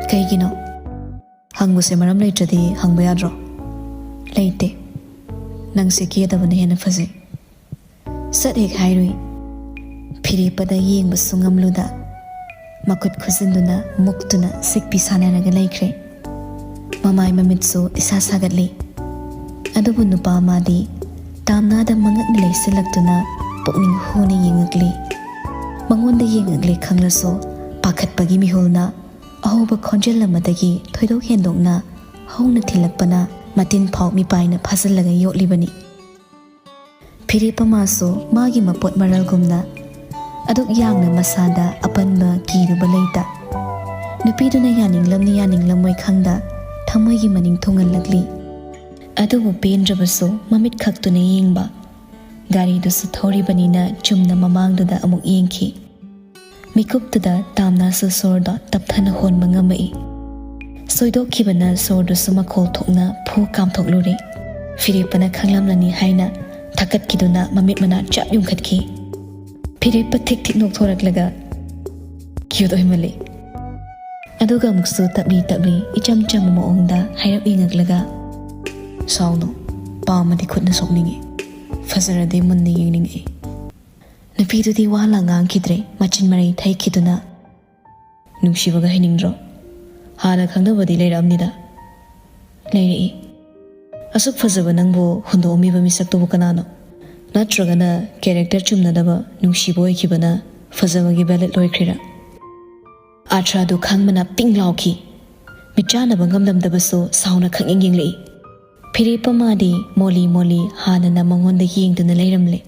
ꯀꯩꯒꯤꯅꯣ? ꯍꯪꯕꯁꯦ ꯃꯔꯝ ꯂꯩꯇ꯭ꯔꯗꯤ ꯍꯪꯕ ꯌꯥꯗ꯭ꯔꯣ? ꯂꯩꯇꯦ꯫ ꯅꯪꯁꯦ ꯀꯦꯗꯕꯅ ꯍꯦꯟꯅ ꯐꯖꯩ꯫ ꯁꯠ ꯍꯦꯛ ꯍꯥꯏꯔꯨꯏ꯫ ꯐꯤꯔꯦꯞꯄꯗ ꯌꯦꯡꯕꯁꯨ ꯉꯝꯂꯨꯗ ꯃꯈꯨꯠ ꯈꯨꯖꯤꯟꯗꯨꯅ ꯃꯨꯛꯇꯨꯅ ꯁꯤꯛꯄꯤ ꯁꯥꯟꯅꯔꯒ ꯂꯩꯈ꯭ꯔꯦ꯫ ꯃꯃꯥꯏ ꯃꯃꯤꯠꯁꯨ ꯏꯁꯥ ꯁꯥꯒꯠꯂꯤ꯫ ꯑꯗꯨꯕꯨ ꯅꯨꯄꯥ ꯑꯃꯗꯤ ꯇꯥꯝꯅꯥꯗ ꯃꯉꯛꯅ ꯂꯩꯁꯤꯜꯂꯛꯇꯨꯅ ꯄꯨꯛꯅꯤꯡ ꯍꯨꯅ ꯌꯦꯡꯉꯛꯂꯤ꯫ ꯃꯉꯣꯟꯗ ꯌꯦꯡꯉꯛꯂꯦ ꯈꯪꯂꯁꯨ ꯄꯥꯈꯠꯄꯒꯤ ꯃꯤꯍꯨꯜꯅ ꯑꯍꯧꯕ ꯈꯣꯟꯖꯦꯜ ꯑꯃꯗꯒꯤ ꯊꯣꯏꯗꯣꯛ ꯍꯦꯟꯗꯣꯛꯅ ꯍꯧꯅ ꯊꯤꯜꯂꯛꯄꯅ ꯃꯇꯤꯟ ꯐꯥꯎ ꯃꯤꯄꯥꯏꯅ ꯐꯥꯖꯤꯜꯂꯒ ꯌꯣꯠꯂꯤꯕꯅꯤ꯫ ꯐꯤꯔꯦꯞꯄ ꯃꯥꯁꯨ ꯃꯥꯒꯤ ꯃꯄꯣꯠ ꯃꯔꯜꯒꯨꯝꯅ ꯑꯗꯨꯛ ꯌꯥꯡꯅ ꯃꯁꯥꯗ ꯑꯄꯟꯕ ꯀꯤꯔꯨꯕ ꯂꯩꯇ꯫ ꯅꯨꯄꯤꯗꯨꯅ ꯌꯥꯅꯤꯡꯂꯝꯅꯤ ꯌꯥꯅꯤꯡꯂꯝꯃꯣꯏ ꯈꯪꯗ ꯊꯃꯣꯏꯒꯤ ꯃꯅꯤꯡ ꯊꯨꯡꯍꯜꯂꯛꯂꯤ꯫ ꯑꯗꯨꯕꯨ ꯄꯦꯟꯗ꯭ꯔꯕꯁꯨ ꯃꯃꯤꯠ ꯈꯛꯇꯨꯅ ꯌꯦꯡꯕ꯫ ꯒꯥꯔꯤꯗꯨꯁꯨ ꯊꯧꯔꯤꯕꯅꯤꯅ ꯆꯨꯝꯅ ꯃꯃꯥꯡꯗꯨꯗ ꯑꯃꯨꯛ ꯌꯦꯡꯈꯤ꯫ ꯃꯤꯀꯨꯞꯇꯨꯗ ꯇꯥꯝꯅꯥꯁꯨ ꯁꯣꯔꯗꯣ ꯇꯞꯊꯅ ꯍꯣꯟꯕ ꯉꯝꯃꯛꯏ꯫ ꯁꯣꯏꯗꯣꯛꯈꯤꯕꯅ ꯁꯣꯔꯗꯨꯁꯨ ꯃꯈꯣꯜ ꯊꯣꯛꯅ ꯐꯨ ꯀꯥꯝꯊꯣꯛꯂꯨꯔꯦ꯫ ꯐꯤꯔꯦꯞꯄꯅ ꯈꯪꯂꯝꯂꯅꯤ ꯍꯥꯏꯅ ꯊꯛꯀꯠꯈꯤꯗꯨꯅ ꯃꯃꯤꯠ ꯃꯅꯥ ꯆꯞ ꯌꯨꯡꯈꯠꯈꯤ꯫ ꯐꯤꯔꯦꯞꯄ ꯊꯤꯛ ꯊꯤꯛ ꯅꯣꯛꯊꯣꯔꯛꯂꯒ, "ꯀ꯭ꯌꯨꯠ ꯑꯣꯏꯃꯜꯂꯤ"꯫ ꯑꯗꯨꯒ ꯑꯃꯨꯛꯁꯨ ꯇꯞꯂꯤ ꯇꯞꯂꯤ ꯏꯆꯝ ꯆꯝꯕ ꯃꯑꯣꯡꯗ ꯍꯥꯏꯔꯞ ꯌꯦꯡꯉꯛꯂꯒ, "ꯁꯥꯎꯅꯨ, ꯄꯥꯝꯃꯗꯤ ꯈꯨꯠꯅ ꯁꯣꯛꯅꯤꯡꯏ, ꯐꯖꯔꯗꯤ ꯃꯨꯟꯅ ꯌꯦꯡꯅꯤꯡꯏ"꯫ ꯅꯨꯄꯤꯗꯨꯗꯤ ꯋꯥ ꯂꯥꯡ ꯉꯥꯡꯈꯤꯗ꯭ꯔꯦ, ꯃꯆꯤꯟ ꯃꯔꯩ ꯊꯩꯈꯤꯗꯨꯅ, "ꯅꯨꯡꯁꯤꯕꯒ ꯍꯩꯅꯤꯡꯗ꯭ꯔꯣ? ꯍꯥꯟꯅ ꯈꯪꯅꯕꯗꯤ ꯂꯩꯔꯛꯑꯝꯅꯤꯗ"꯫ "ꯂꯩꯔꯛꯏ"꯫ "ꯑꯁꯨꯛ ꯐꯖꯕ ꯅꯪꯕꯨ ꯍꯨꯟꯗꯣꯛꯑꯝꯃꯤꯕ ꯃꯤꯁꯛꯇꯨꯕꯨ ꯀꯅꯥꯅꯣ? ꯅꯠꯇ꯭ꯔꯒꯅ ꯀꯦꯔꯦꯛꯇꯔ ꯆꯨꯝꯅꯗꯕ ꯅꯨꯡꯁꯤꯕ ꯑꯣꯏꯈꯤꯕꯅ ꯐꯖꯕꯒꯤ ꯕꯦꯂꯦꯠ ꯂꯣꯏꯈ꯭ꯔꯤꯔꯥ?" ꯑꯥꯔꯊ꯭ꯔꯥꯗꯨ ꯈꯪꯕꯅ ꯄꯤꯡ ꯂꯥꯎꯈꯤ꯫ ꯃꯤꯠꯆꯥꯟꯅꯕ ꯉꯝꯂꯝꯗꯕꯁꯨ ꯁꯥꯎꯅ ꯈꯪꯌꯦꯡ ꯌꯦꯡꯂꯛꯏ꯫ ꯐꯤꯔꯦꯞꯄ ꯃꯥꯗꯤ ꯃꯣꯂꯤ ꯃꯣꯂꯤ ꯍꯥꯟꯅꯅ ꯃꯉꯣꯟꯗ ꯌꯦꯡꯗꯨꯅ ꯂꯩꯔꯝꯂꯦ꯫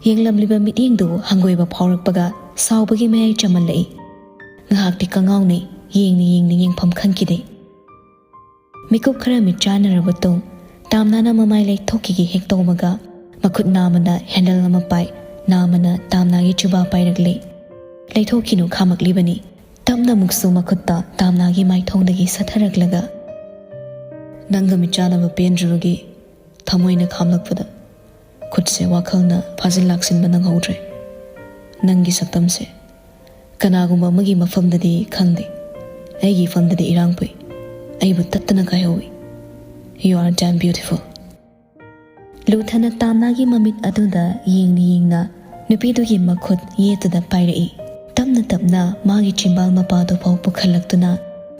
ꯌꯦꯡꯂꯝꯂꯤꯕ ꯃꯤꯠꯌꯦꯡꯗꯨ ꯍꯪꯒꯣꯏꯕ ꯐꯥꯎꯔꯛꯄꯒ ꯁꯥꯎꯕꯒꯤ ꯃꯌꯥꯏ ꯆꯝꯃꯜꯂꯛꯏ꯫ ꯉꯥꯏꯍꯥꯛꯇꯤ ꯀꯉꯥꯎꯅꯩ, ꯌꯦꯡꯅ ꯌꯦꯡꯅ ꯌꯦꯡꯐꯝ ꯈꯪꯈꯤꯗꯦ꯫ ꯃꯤꯀꯨꯞ ꯈꯔ ꯃꯤꯠ ꯆꯥꯟꯅꯔꯕ ꯇꯨꯡ, ꯇꯥꯝꯅꯥꯅ ꯃꯃꯥꯏ ꯂꯩꯊꯣꯛꯈꯤꯒꯦ ꯍꯦꯛ ꯇꯧꯕꯒ, ꯃꯈꯨꯠ ꯅꯥꯝꯃꯅ ꯍꯦꯟꯗꯜ ꯑꯃ ꯄꯥꯏ, ꯅꯥꯝꯃꯅ ꯇꯥꯝꯅꯥꯒꯤ ꯆꯨꯕꯥ ꯄꯥꯏꯔꯛꯂꯦ꯫ ꯂꯩꯊꯣꯛꯈꯤꯅꯨ ꯈꯥꯝꯃꯛꯂꯤꯕꯅꯤ꯫ ꯇꯞꯅ ꯑꯃꯨꯛꯁꯨ ꯃꯈꯨꯠꯇ ꯇꯥꯝꯅꯥꯒꯤ ꯃꯥꯏꯊꯣꯡꯗꯒꯤ ꯁꯠꯊꯔꯛꯂꯒ, "ꯅꯪꯒ ꯃꯤꯠ ꯆꯥꯟꯅꯕ ꯄꯦꯟꯗ꯭ꯔꯤꯕꯒꯤ ꯊꯃꯣꯏꯅ ꯈꯥꯝꯂꯛꯄꯗ ꯈꯨꯠꯁꯦ ꯋꯥꯈꯜꯅ ꯐꯥꯖꯤꯜ ꯂꯥꯛꯁꯤꯟꯕ ꯅꯪꯍꯧꯗ꯭ꯔꯦ꯫ ꯅꯪꯒꯤ ꯁꯛꯇꯝꯁꯦ ꯀꯅꯥꯒꯨꯝꯕ ꯑꯃꯒꯤ ꯃꯐꯝꯗꯗꯤ ꯈꯪꯗꯦ, ꯑꯩꯒꯤ ꯏꯐꯝꯗꯗꯤ ꯏꯔꯥꯡ ꯄꯨꯏ, ꯑꯩꯕꯨ ꯇꯠꯇꯅ ꯀꯥꯏꯍꯧꯏ꯫ You are damn beautiful." ꯂꯨꯊꯅ ꯇꯥꯝꯅꯥꯒꯤ ꯃꯃꯤꯠ ꯑꯗꯨꯗ ꯌꯦꯡꯅ ꯌꯦꯡꯅ ꯅꯨꯄꯤꯗꯨꯒꯤ ꯃꯈꯨꯠ ꯌꯦꯠꯇꯨꯗ ꯄꯥꯏꯔꯛꯏ꯫ ꯇꯞꯅ ꯇꯞꯅ ꯃꯥꯒꯤ ꯆꯤꯝꯕꯥꯜ ꯃꯄꯥꯗꯨ ꯐꯥꯎ ꯄꯨꯈꯠꯂꯛꯇꯨꯅ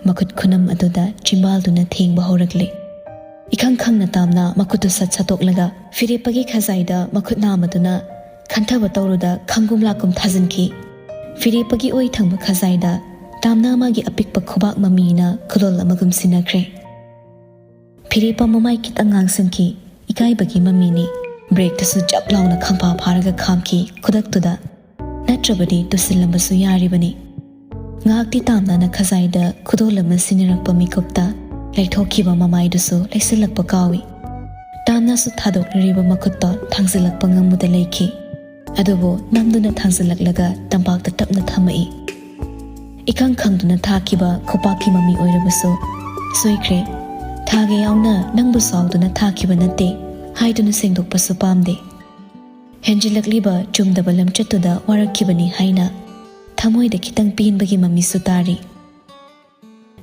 ꯃꯈꯨꯠ ꯈꯨꯅꯝ ꯑꯗꯨꯗ ꯆꯤꯝꯕꯥꯜꯗꯨꯅ ꯊꯦꯡꯕ ꯍꯧꯔꯛꯂꯦ꯫ ꯏꯈꯪ ꯈꯪꯅ ꯇꯥꯝꯅꯥ ꯃꯈꯨꯠꯇꯨ ꯁꯠ ꯁꯠꯇꯣꯛꯂꯒ ꯐꯤꯔꯦꯞꯄꯒꯤ ꯈꯖꯥꯏꯗ ꯃꯈꯨꯠ ꯅꯥꯝꯃꯗꯨꯅ ꯈꯟꯊꯕ ꯇꯧꯔꯨꯗ ꯈꯪꯒꯨꯝ ꯂꯥꯛꯀꯨꯝ ꯊꯥꯖꯤꯟꯈꯤ꯫ ꯐꯤꯔꯦꯞꯄꯒꯤ ꯑꯣꯏ ꯊꯪꯕ ꯈꯖꯥꯏꯗ ꯇꯥꯝꯅꯥ ꯃꯥꯒꯤ ꯑꯄꯤꯛꯄ ꯈꯨꯕꯥꯛ ꯃꯃꯤꯅ ꯈꯨꯗꯣꯜ ꯑꯃꯒꯨꯝ ꯁꯤꯟꯅꯈ꯭ꯔꯦ꯫ ꯐꯤꯔꯦꯞꯄ ꯃꯃꯥꯏ ꯈꯤꯇꯪ ꯉꯥꯡꯁꯤꯟꯈꯤ꯫ ꯏꯀꯥꯏꯕꯒꯤ ꯃꯃꯤꯅꯤ꯫ ꯕ꯭ꯔꯦꯛꯇꯁꯨ ꯖꯞ ꯂꯥꯎꯅ ꯈꯪꯐꯥ ꯐꯥꯔꯒ ꯈꯥꯝꯈꯤ ꯈꯨꯗꯛꯇꯨꯗ꯫ ꯅꯠꯇ꯭ꯔꯕꯗꯤ ꯇꯨꯁꯤꯜꯂꯝꯕꯁꯨ ꯌꯥꯔꯤꯕꯅꯤ꯫ ꯉꯥꯏꯍꯥꯛꯇꯤ ꯇꯥꯝꯅꯥꯅ ꯈꯖꯥꯏꯗ ꯈꯨꯗꯣꯜ ꯑꯃ ꯁꯤꯟꯅꯔꯛꯄ ꯃꯤꯀꯨꯞꯇ ꯂꯩꯊꯣꯛꯈꯤꯕ ꯃꯃꯥꯏꯗꯨꯁꯨ ꯂꯩꯁꯤꯜꯂꯛꯄ ꯀꯥꯎꯏ꯫ ꯇꯥꯝꯅꯥꯁꯨ ꯊꯥꯗꯣꯛꯂꯔꯤꯕ ꯃꯈꯨꯠꯇꯣ ꯊꯥꯡꯖꯤꯜꯂꯛꯄ ꯉꯝꯃꯨꯗ ꯂꯩꯈꯤ꯫ ꯑꯗꯨꯕꯨ ꯅꯝꯗꯨꯅ ꯊꯥꯡꯖꯜꯂꯛꯂꯒ ꯇꯝꯄꯥꯛꯇ ꯇꯞꯅ ꯊꯝꯃꯛꯏ꯫ ꯏꯈꯪ ꯈꯪꯗꯨꯅ ꯊꯥꯈꯤꯕ ꯈꯨꯄꯥꯛꯀꯤ ꯃꯃꯤ ꯑꯣꯏꯔꯕꯁꯨ ꯁꯣꯏꯈ꯭ꯔꯦ꯫ ꯊꯥꯒ ꯌꯥꯎꯅ ꯅꯪꯕꯨ ꯁꯥꯎꯗꯨꯅ ꯊꯥꯈꯤꯕ ꯅꯠꯇꯦ ꯍꯥꯏꯗꯨꯅ ꯁꯦꯡꯗꯣꯛꯄꯁꯨ ꯄꯥꯝꯗꯦ꯫ ꯍꯦꯟꯖꯤꯜꯂꯛꯂꯤꯕ ꯆꯨꯝꯗꯕ ꯂꯝꯆꯠꯇꯨꯗ ꯋꯥꯔꯛꯈꯤꯕꯅꯤ ꯍꯥꯏꯅ ꯊꯃꯣꯏꯗ ꯈꯤꯇꯪ ꯄꯦꯟꯕꯒꯤ ꯃꯃꯤꯁꯨ ꯇꯥꯔꯤ꯫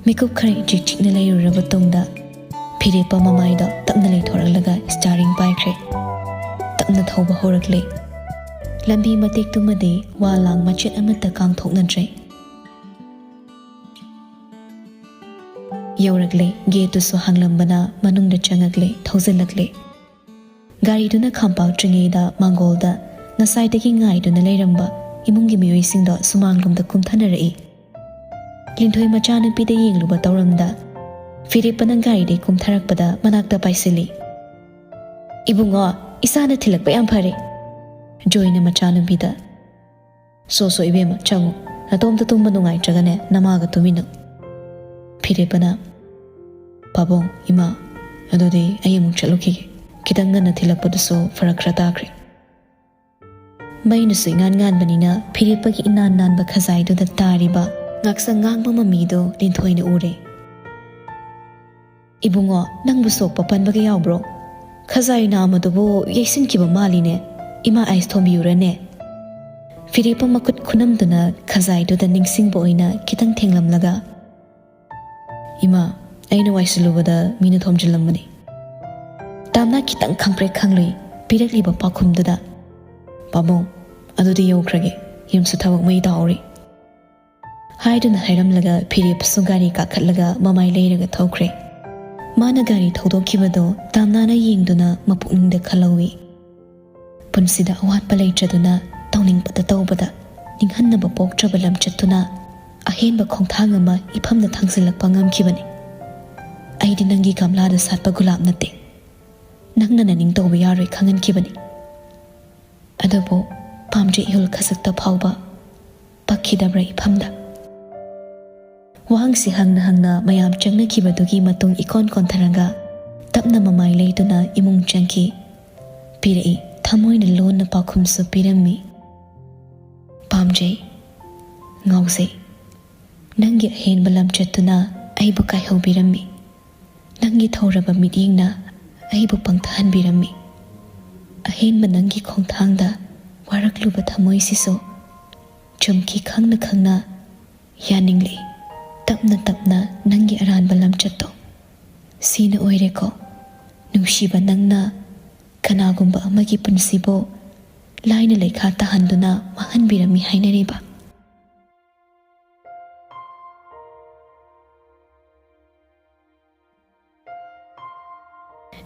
ꯃꯤꯀꯨꯞ ꯈꯔ ꯏꯆꯤꯛ ꯆꯤꯛꯅ ꯂꯩꯔꯨꯔꯕ ꯇꯨꯡꯗ ꯐꯤꯔꯦꯞꯄ ꯃꯃꯥꯏꯗ ꯇꯞꯅ ꯂꯩꯊꯣꯔꯛꯂꯒ ꯁ꯭ꯇꯤꯌꯥꯔꯤꯡ ꯄꯥꯏꯈ꯭ꯔꯦ꯫ ꯇꯞꯅ ꯊꯧꯕ ꯍꯧꯔꯛꯂꯦ꯫ ꯂꯝꯕꯤ ꯃꯇꯦꯛꯇꯨꯃꯗꯤ ꯋꯥ ꯂꯥꯡ ꯃꯆꯦꯠ ꯑꯃꯠꯇ ꯀꯥꯡꯊꯣꯛꯅꯗ꯭ꯔꯦ꯫ ꯌꯧꯔꯛꯂꯦ꯫ ꯒꯦꯠꯇꯨꯁꯨ ꯍꯥꯡꯂꯝꯕꯅ ꯃꯅꯨꯡꯗ ꯆꯪꯉꯛꯂꯦ, ꯊꯧꯖꯤꯜꯂꯛꯂꯦ꯫ ꯒꯥꯔꯤꯗꯨꯅ ꯈꯥꯝꯄꯥꯛꯇ꯭ꯔꯤꯉꯩꯗ ꯃꯥꯡꯒꯣꯜꯗ ꯉꯁꯥꯏꯗꯒꯤ ꯉꯥꯏꯗꯨꯅ ꯂꯩꯔꯝꯕ ꯏꯃꯨꯡꯒꯤ ꯃꯤꯑꯣꯏꯁꯤꯡꯗꯣ ꯁꯨꯃꯥꯡꯂꯣꯝꯗ ꯀꯨꯝꯊꯅꯔꯛꯏ꯫ ꯂꯤꯟꯊꯣꯏ ꯃꯆꯥꯅꯨꯄꯤꯗ ꯌꯦꯡꯂꯨꯕ ꯇꯧꯔꯝꯗ ꯐꯤꯔꯦꯞꯄꯅ ꯒꯥꯔꯤꯗꯩ ꯀꯨꯝꯊꯔꯛꯄꯗ ꯃꯅꯥꯛꯇ ꯄꯥꯏꯁꯤꯜꯂꯤ꯫ "ꯏꯕꯨꯡꯉꯣ, ꯏꯆꯥꯅ ꯊꯤꯜꯂꯛꯄ ꯌꯥꯝ ꯐꯔꯦ꯫" ꯖꯣꯏꯅ ꯃꯆꯥꯅꯨꯄꯤꯗ, "ꯁꯣ ꯁꯣ ꯏꯕꯦꯝꯃ, ꯆꯪꯉꯨ꯫ ꯅꯇꯣꯝꯇ ꯇꯨꯝꯕ ꯅꯨꯡꯉꯥꯏꯇ꯭ꯔꯒꯅꯦ ꯅꯃꯥꯒ ꯇꯨꯝꯃꯤꯟꯅꯧ꯫" ꯐꯤꯔꯦꯞꯄꯅ, "ꯄꯥꯕꯨꯡ, ꯏꯃꯥ, ꯑꯗꯨꯗꯤ ꯑꯩ ꯑꯃꯨꯛ ꯆꯠꯂꯨꯈꯤꯒꯦ꯫ ꯈꯤꯇꯪ ꯉꯟꯅ ꯊꯤꯜꯂꯛꯄꯗꯨꯁꯨ ꯐꯔꯛ ꯈꯔ ꯇꯥꯈ꯭ꯔꯦ꯫" ꯃꯩꯅꯁꯨ ꯏꯉꯥꯟ ꯉꯥꯟꯕꯅꯤꯅ ꯐꯤꯔꯦꯞꯄꯒꯤ ꯏꯅꯥꯟ ꯅꯥꯟꯕ ꯈꯖꯥꯏꯗꯨꯗ ꯇꯥꯔꯤꯕ ꯉꯥꯛꯁꯪ ꯉꯥꯡꯕ ꯃꯃꯤꯗꯣ ꯂꯤꯟꯊꯣꯏꯅ ꯎꯔꯦ꯫ "ꯏꯕꯨꯡꯉꯣ, ꯅꯪꯕꯨ ꯁꯣꯛꯄ ꯄꯟꯕꯒ ꯌꯥꯎꯕ꯭ꯔꯣ? ꯈꯖꯥꯏ ꯅꯥꯝꯃꯗꯨꯕꯨ ꯌꯩꯁꯤꯟꯈꯤꯕ ꯃꯥꯜꯂꯤꯅꯦ꯫ ꯏꯃꯥ ꯑꯥꯏꯁ ꯊꯣꯝꯕꯤꯌꯨꯔꯅꯦ?" ꯐꯤꯔꯦꯞꯄ ꯃꯈꯨꯠ ꯈꯨꯅꯝꯗꯨꯅ ꯈꯖꯥꯏꯗꯨꯗ ꯅꯤꯡꯁꯤꯡꯕ ꯑꯣꯏꯅ ꯈꯤꯇꯪ ꯊꯦꯡꯂꯝꯂꯒ, "ꯏꯃꯥ, ꯑꯩꯅ ꯋꯥꯏꯁꯤꯜꯂꯨꯕꯗ ꯃꯤꯅ ꯊꯣꯝꯖꯤꯜꯂꯝꯕꯅꯤ꯫" ꯇꯥꯝꯅ ꯈꯤꯇꯪ ꯈꯪꯄ꯭ꯔꯦꯛ ꯈꯪꯂꯨꯏ ꯄꯤꯔꯛꯂꯤꯕ ꯄꯥꯎꯈꯨꯝꯗꯨꯗ꯫ "ꯄꯥꯕꯨꯡ, ꯑꯗꯨꯗꯤ ꯌꯧꯈ꯭ꯔꯒꯦ꯫ ꯌꯨꯝꯁꯨ ꯊꯕꯛ ꯃꯩ ꯇꯥꯍꯧꯔꯤ꯫" ꯍꯥꯏꯗꯨꯅ ꯍꯥꯏꯔꯝꯂꯒ ꯐꯤꯔꯦꯞꯁꯨ ꯒꯥꯔꯤ ꯀꯥꯈꯠꯂꯒ ꯃꯃꯥꯏ ꯂꯩꯔꯒ ꯊꯧꯈ꯭ꯔꯦ꯫ ꯃꯥꯅ ꯒꯥꯔꯤ ꯊꯧꯗꯣꯛꯈꯤꯕꯗꯣ ꯇꯥꯝꯅꯥꯅ ꯌꯦꯡꯗꯨꯅ ꯃꯄꯨꯛꯅꯤꯡꯗ ꯈꯜꯍꯧꯏ꯫ ꯄꯨꯟꯁꯤꯗ ꯑꯋꯥꯠꯄ ꯂꯩꯇ꯭ꯔꯗꯨꯅ ꯇꯧꯅꯤꯡꯕꯇ ꯇꯧꯕꯗ ꯅꯤꯡꯍꯟꯅꯕ ꯄꯣꯛꯇ꯭ꯔꯕ ꯂꯝꯆꯠꯇꯨꯅ ꯑꯍꯦꯟꯕ ꯈꯣꯡꯊꯥꯡ ꯑꯃ ꯏꯐꯝꯗ ꯊꯥꯡꯖꯤꯜꯂꯛꯄ ꯉꯝꯈꯤꯕꯅꯤ꯫ ꯑꯩꯗꯤ ꯅꯪꯒꯤ ꯒꯝꯂꯥꯗ ꯁꯥꯠꯄ ꯒꯨꯂꯥꯞ ꯅꯠꯇꯦ꯫ ꯅꯪꯅ ꯅꯅꯤꯡ ꯇꯧꯕ ꯌꯥꯔꯣꯏ ꯈꯪꯍꯟꯈꯤꯕꯅꯤ꯫ ꯑꯗꯨꯕꯨ ꯄꯥꯝꯗ꯭ꯔꯤ ꯏꯍꯨꯜ ꯈꯖꯤꯛꯇ ꯐꯥꯎꯕ ꯄꯛꯈꯤꯗꯕ꯭ꯔꯥ ꯏꯐꯝꯗ? ꯋꯥꯍꯪꯁꯤ ꯍꯪꯅ ꯍꯪꯅ ꯃꯌꯥꯝ ꯆꯪꯅꯈꯤꯕꯗꯨꯒꯤ ꯃꯇꯨꯡ ꯏꯀꯣꯟ ꯀꯣꯟꯊꯔꯒ ꯇꯞꯅ ꯃꯃꯥꯏ ꯂꯩꯗꯨꯅ ꯏꯃꯨꯡ ꯆꯪꯈꯤ꯫ ꯄꯤꯔꯛꯏ꯫ ꯊꯃꯣꯏꯅ ꯂꯣꯟꯅ ꯄꯥꯎꯈꯨꯝꯁꯨ ꯄꯤꯔꯝꯃꯤ꯫ ꯄꯥꯝꯖꯩ, ꯉꯥꯎꯖꯩ꯫ ꯅꯪꯒꯤ ꯑꯍꯦꯟꯕ ꯂꯝꯆꯠꯇꯨꯅ ꯑꯩꯕꯨ ꯀꯥꯏꯍꯧꯕꯤꯔꯝꯃꯤ꯫ ꯅꯪꯒꯤ ꯊꯧꯔꯕ ꯃꯤꯠꯌꯦꯡꯅ ꯑꯩꯕꯨ ꯄꯪꯊꯍꯟꯕꯤꯔꯝꯃꯤ꯫ ꯑꯍꯦꯟꯕ ꯅꯪꯒꯤ ꯈꯣꯡꯊꯥꯡꯗ ꯋꯥꯔꯛꯂꯨꯕ ꯊꯃꯣꯏꯁꯤꯁꯨ ꯆꯨꯝꯈꯤ ꯈꯪꯅ ꯈꯪꯅ ꯌꯥꯅꯤꯡꯂꯛꯏ꯫ ꯇꯞꯅ ꯇꯞꯅ ꯅꯪꯒꯤ ꯑꯔꯥꯟꯕ ꯂꯝꯆꯠꯇꯣ ꯁꯤꯅ ꯑꯣꯏꯔꯦꯀꯣ꯫ ꯅꯨꯡꯁꯤꯕ ꯅꯪꯅ ꯀꯅꯥꯒꯨꯝꯕ ꯑꯃꯒꯤ ꯄꯨꯟꯁꯤꯕꯨ ꯂꯥꯏꯅ ꯂꯩꯈꯥ ꯇꯥꯍꯟꯗꯨꯅ ꯃꯥꯡꯍꯟꯕꯤꯔꯝꯃꯤ ꯍꯥꯏꯅꯔꯤꯕ꯫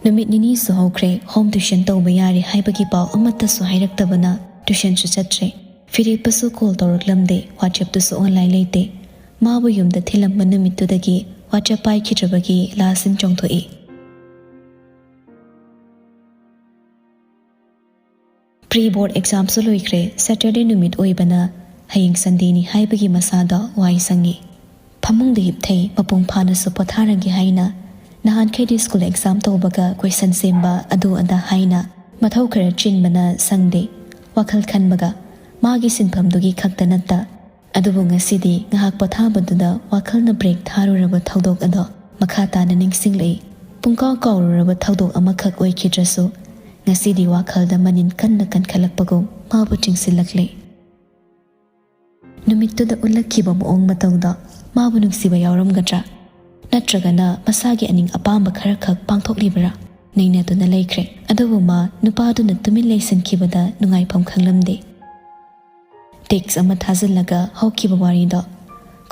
ꯅꯨꯃꯤꯠ ꯅꯤꯅꯤꯁꯨ ꯍꯧꯈ꯭ꯔꯦ, ꯍꯣꯝ ꯇ꯭ꯌꯨꯁꯟ ꯇꯧꯕ ꯌꯥꯔꯦ ꯍꯥꯏꯕꯒꯤ ꯄꯥꯎ ꯑꯃꯠꯇꯁꯨ ꯍꯥꯏꯔꯛꯇꯕꯅ ꯇ꯭ꯌꯨꯁꯟꯁꯨ ꯆꯠꯇ꯭ꯔꯦ꯫ ꯐꯤꯔꯦꯞꯄꯁꯨ ꯀꯣꯜ ꯇꯧꯔꯛꯂꯝꯗꯦ, ꯋꯥꯆꯦꯞꯇꯁꯨ ꯑꯣꯟꯂꯥꯏꯟ ꯂꯩꯇꯦ꯫ ꯃꯥꯕꯨ ꯌꯨꯝꯗ ꯊꯤꯜꯂꯝꯕ ꯅꯨꯃꯤꯠꯇꯨꯗꯒꯤ ꯋꯥꯆꯦꯞ ꯄꯥꯏꯈꯤꯗ꯭ꯔꯕꯒꯤ ꯂꯥꯁꯤꯟ ꯆꯣꯡꯊꯣꯛꯏ꯫ ꯄ꯭ꯔꯤ ꯕꯣꯔꯗ ꯑꯦꯛꯖꯥꯝꯁꯨ ꯂꯣꯏꯈ꯭ꯔꯦ꯫ ꯁꯦꯇꯔꯗꯦ ꯅꯨꯃꯤꯠ ꯑꯣꯏꯕꯅ ꯍꯌꯦꯡ ꯁꯟꯗꯦꯅꯤ ꯍꯥꯏꯕꯒꯤ ꯃꯁꯥꯗꯣ ꯋꯥꯏ ꯁꯪꯉꯤ꯫ ꯐꯃꯨꯡꯗ ꯍꯤꯞꯊꯩ, ꯃꯄꯨꯡ ꯐꯥꯅꯁꯨ ꯄꯣꯊꯥꯔꯒꯦ ꯍꯥꯏꯅ꯫ ꯅꯍꯥꯟꯈꯩꯗꯤ ꯁ꯭ꯀꯨꯜ ꯑꯦꯛꯖꯥꯝ ꯇꯧꯕꯒ ꯀꯣꯏꯁꯟ ꯁꯦꯝꯕ ꯑꯗꯨ ꯑꯗꯥ ꯍꯥꯏꯅ ꯃꯊꯧ ꯈꯔ ꯆꯤꯟꯕꯅ ꯁꯪꯗꯦ꯫ ꯋꯥꯈꯜ ꯈꯟꯕꯒ ꯃꯥꯒꯤ ꯁꯤꯟꯐꯝꯗꯨꯒꯤ ꯈꯛꯇ ꯅꯠꯇ꯫ ꯑꯗꯨꯕꯨ ꯉꯁꯤꯗꯤ ꯉꯥꯏꯍꯥꯛ ꯄꯣꯊꯥꯕꯗꯨꯗ ꯋꯥꯈꯜꯅ ꯕ꯭ꯔꯦꯛ ꯊꯥꯔꯨꯔꯕ ꯊꯧꯗꯣꯛ ꯑꯗꯣ ꯃꯈꯥ ꯇꯥꯅ ꯅꯤꯡꯁꯤꯡꯂꯛꯏ꯫ ꯄꯨꯡꯀꯥꯎ ꯀꯥꯎꯔꯨꯔꯕ ꯊꯧꯗꯣꯛ ꯑꯃꯈꯛ ꯑꯣꯏꯈꯤꯗ꯭ꯔꯁꯨ ꯉꯁꯤꯗꯤ ꯋꯥꯈꯜꯗ ꯃꯅꯤꯟ ꯀꯟꯅ ꯀꯟꯈꯠꯂꯛꯄꯒꯨꯝ ꯃꯥꯕꯨ ꯆꯤꯡꯁꯤꯜꯂꯛꯂꯦ꯫ ꯅꯨꯃꯤꯠꯇꯨꯗ ꯎꯠꯂꯛꯈꯤꯕ ꯃꯑꯣꯡ ꯃꯇꯧꯗꯣ ꯃꯥꯕꯨ ꯅꯨꯡꯁꯤꯕ ꯌꯥꯎꯔꯝꯒꯗ꯭ꯔꯥ? ꯅꯠꯇ꯭ꯔꯒꯅ ꯃꯁꯥꯒꯤ ꯑꯅꯤꯡ ꯑꯄꯥꯝꯕ ꯈꯔꯈꯛ ꯄꯥꯡꯊꯣꯛꯂꯤꯕ꯭ꯔꯥ? ꯅꯩꯅꯗꯨꯅ ꯂꯩꯈ꯭ꯔꯦ꯫ ꯑꯗꯨꯕꯨ ꯃꯥ ꯅꯨꯄꯥꯗꯨꯅ ꯇꯨꯃꯤꯟ ꯂꯩꯁꯤꯟꯈꯤꯕꯗ ꯅꯨꯡꯉꯥꯏꯐꯝ ꯈꯪꯂꯝꯗꯦ꯫ ꯇꯦꯛꯁ ꯑꯃ ꯊꯥꯖꯤꯜꯂꯒ ꯍꯧꯈꯤꯕ ꯋꯥꯔꯤꯗꯣ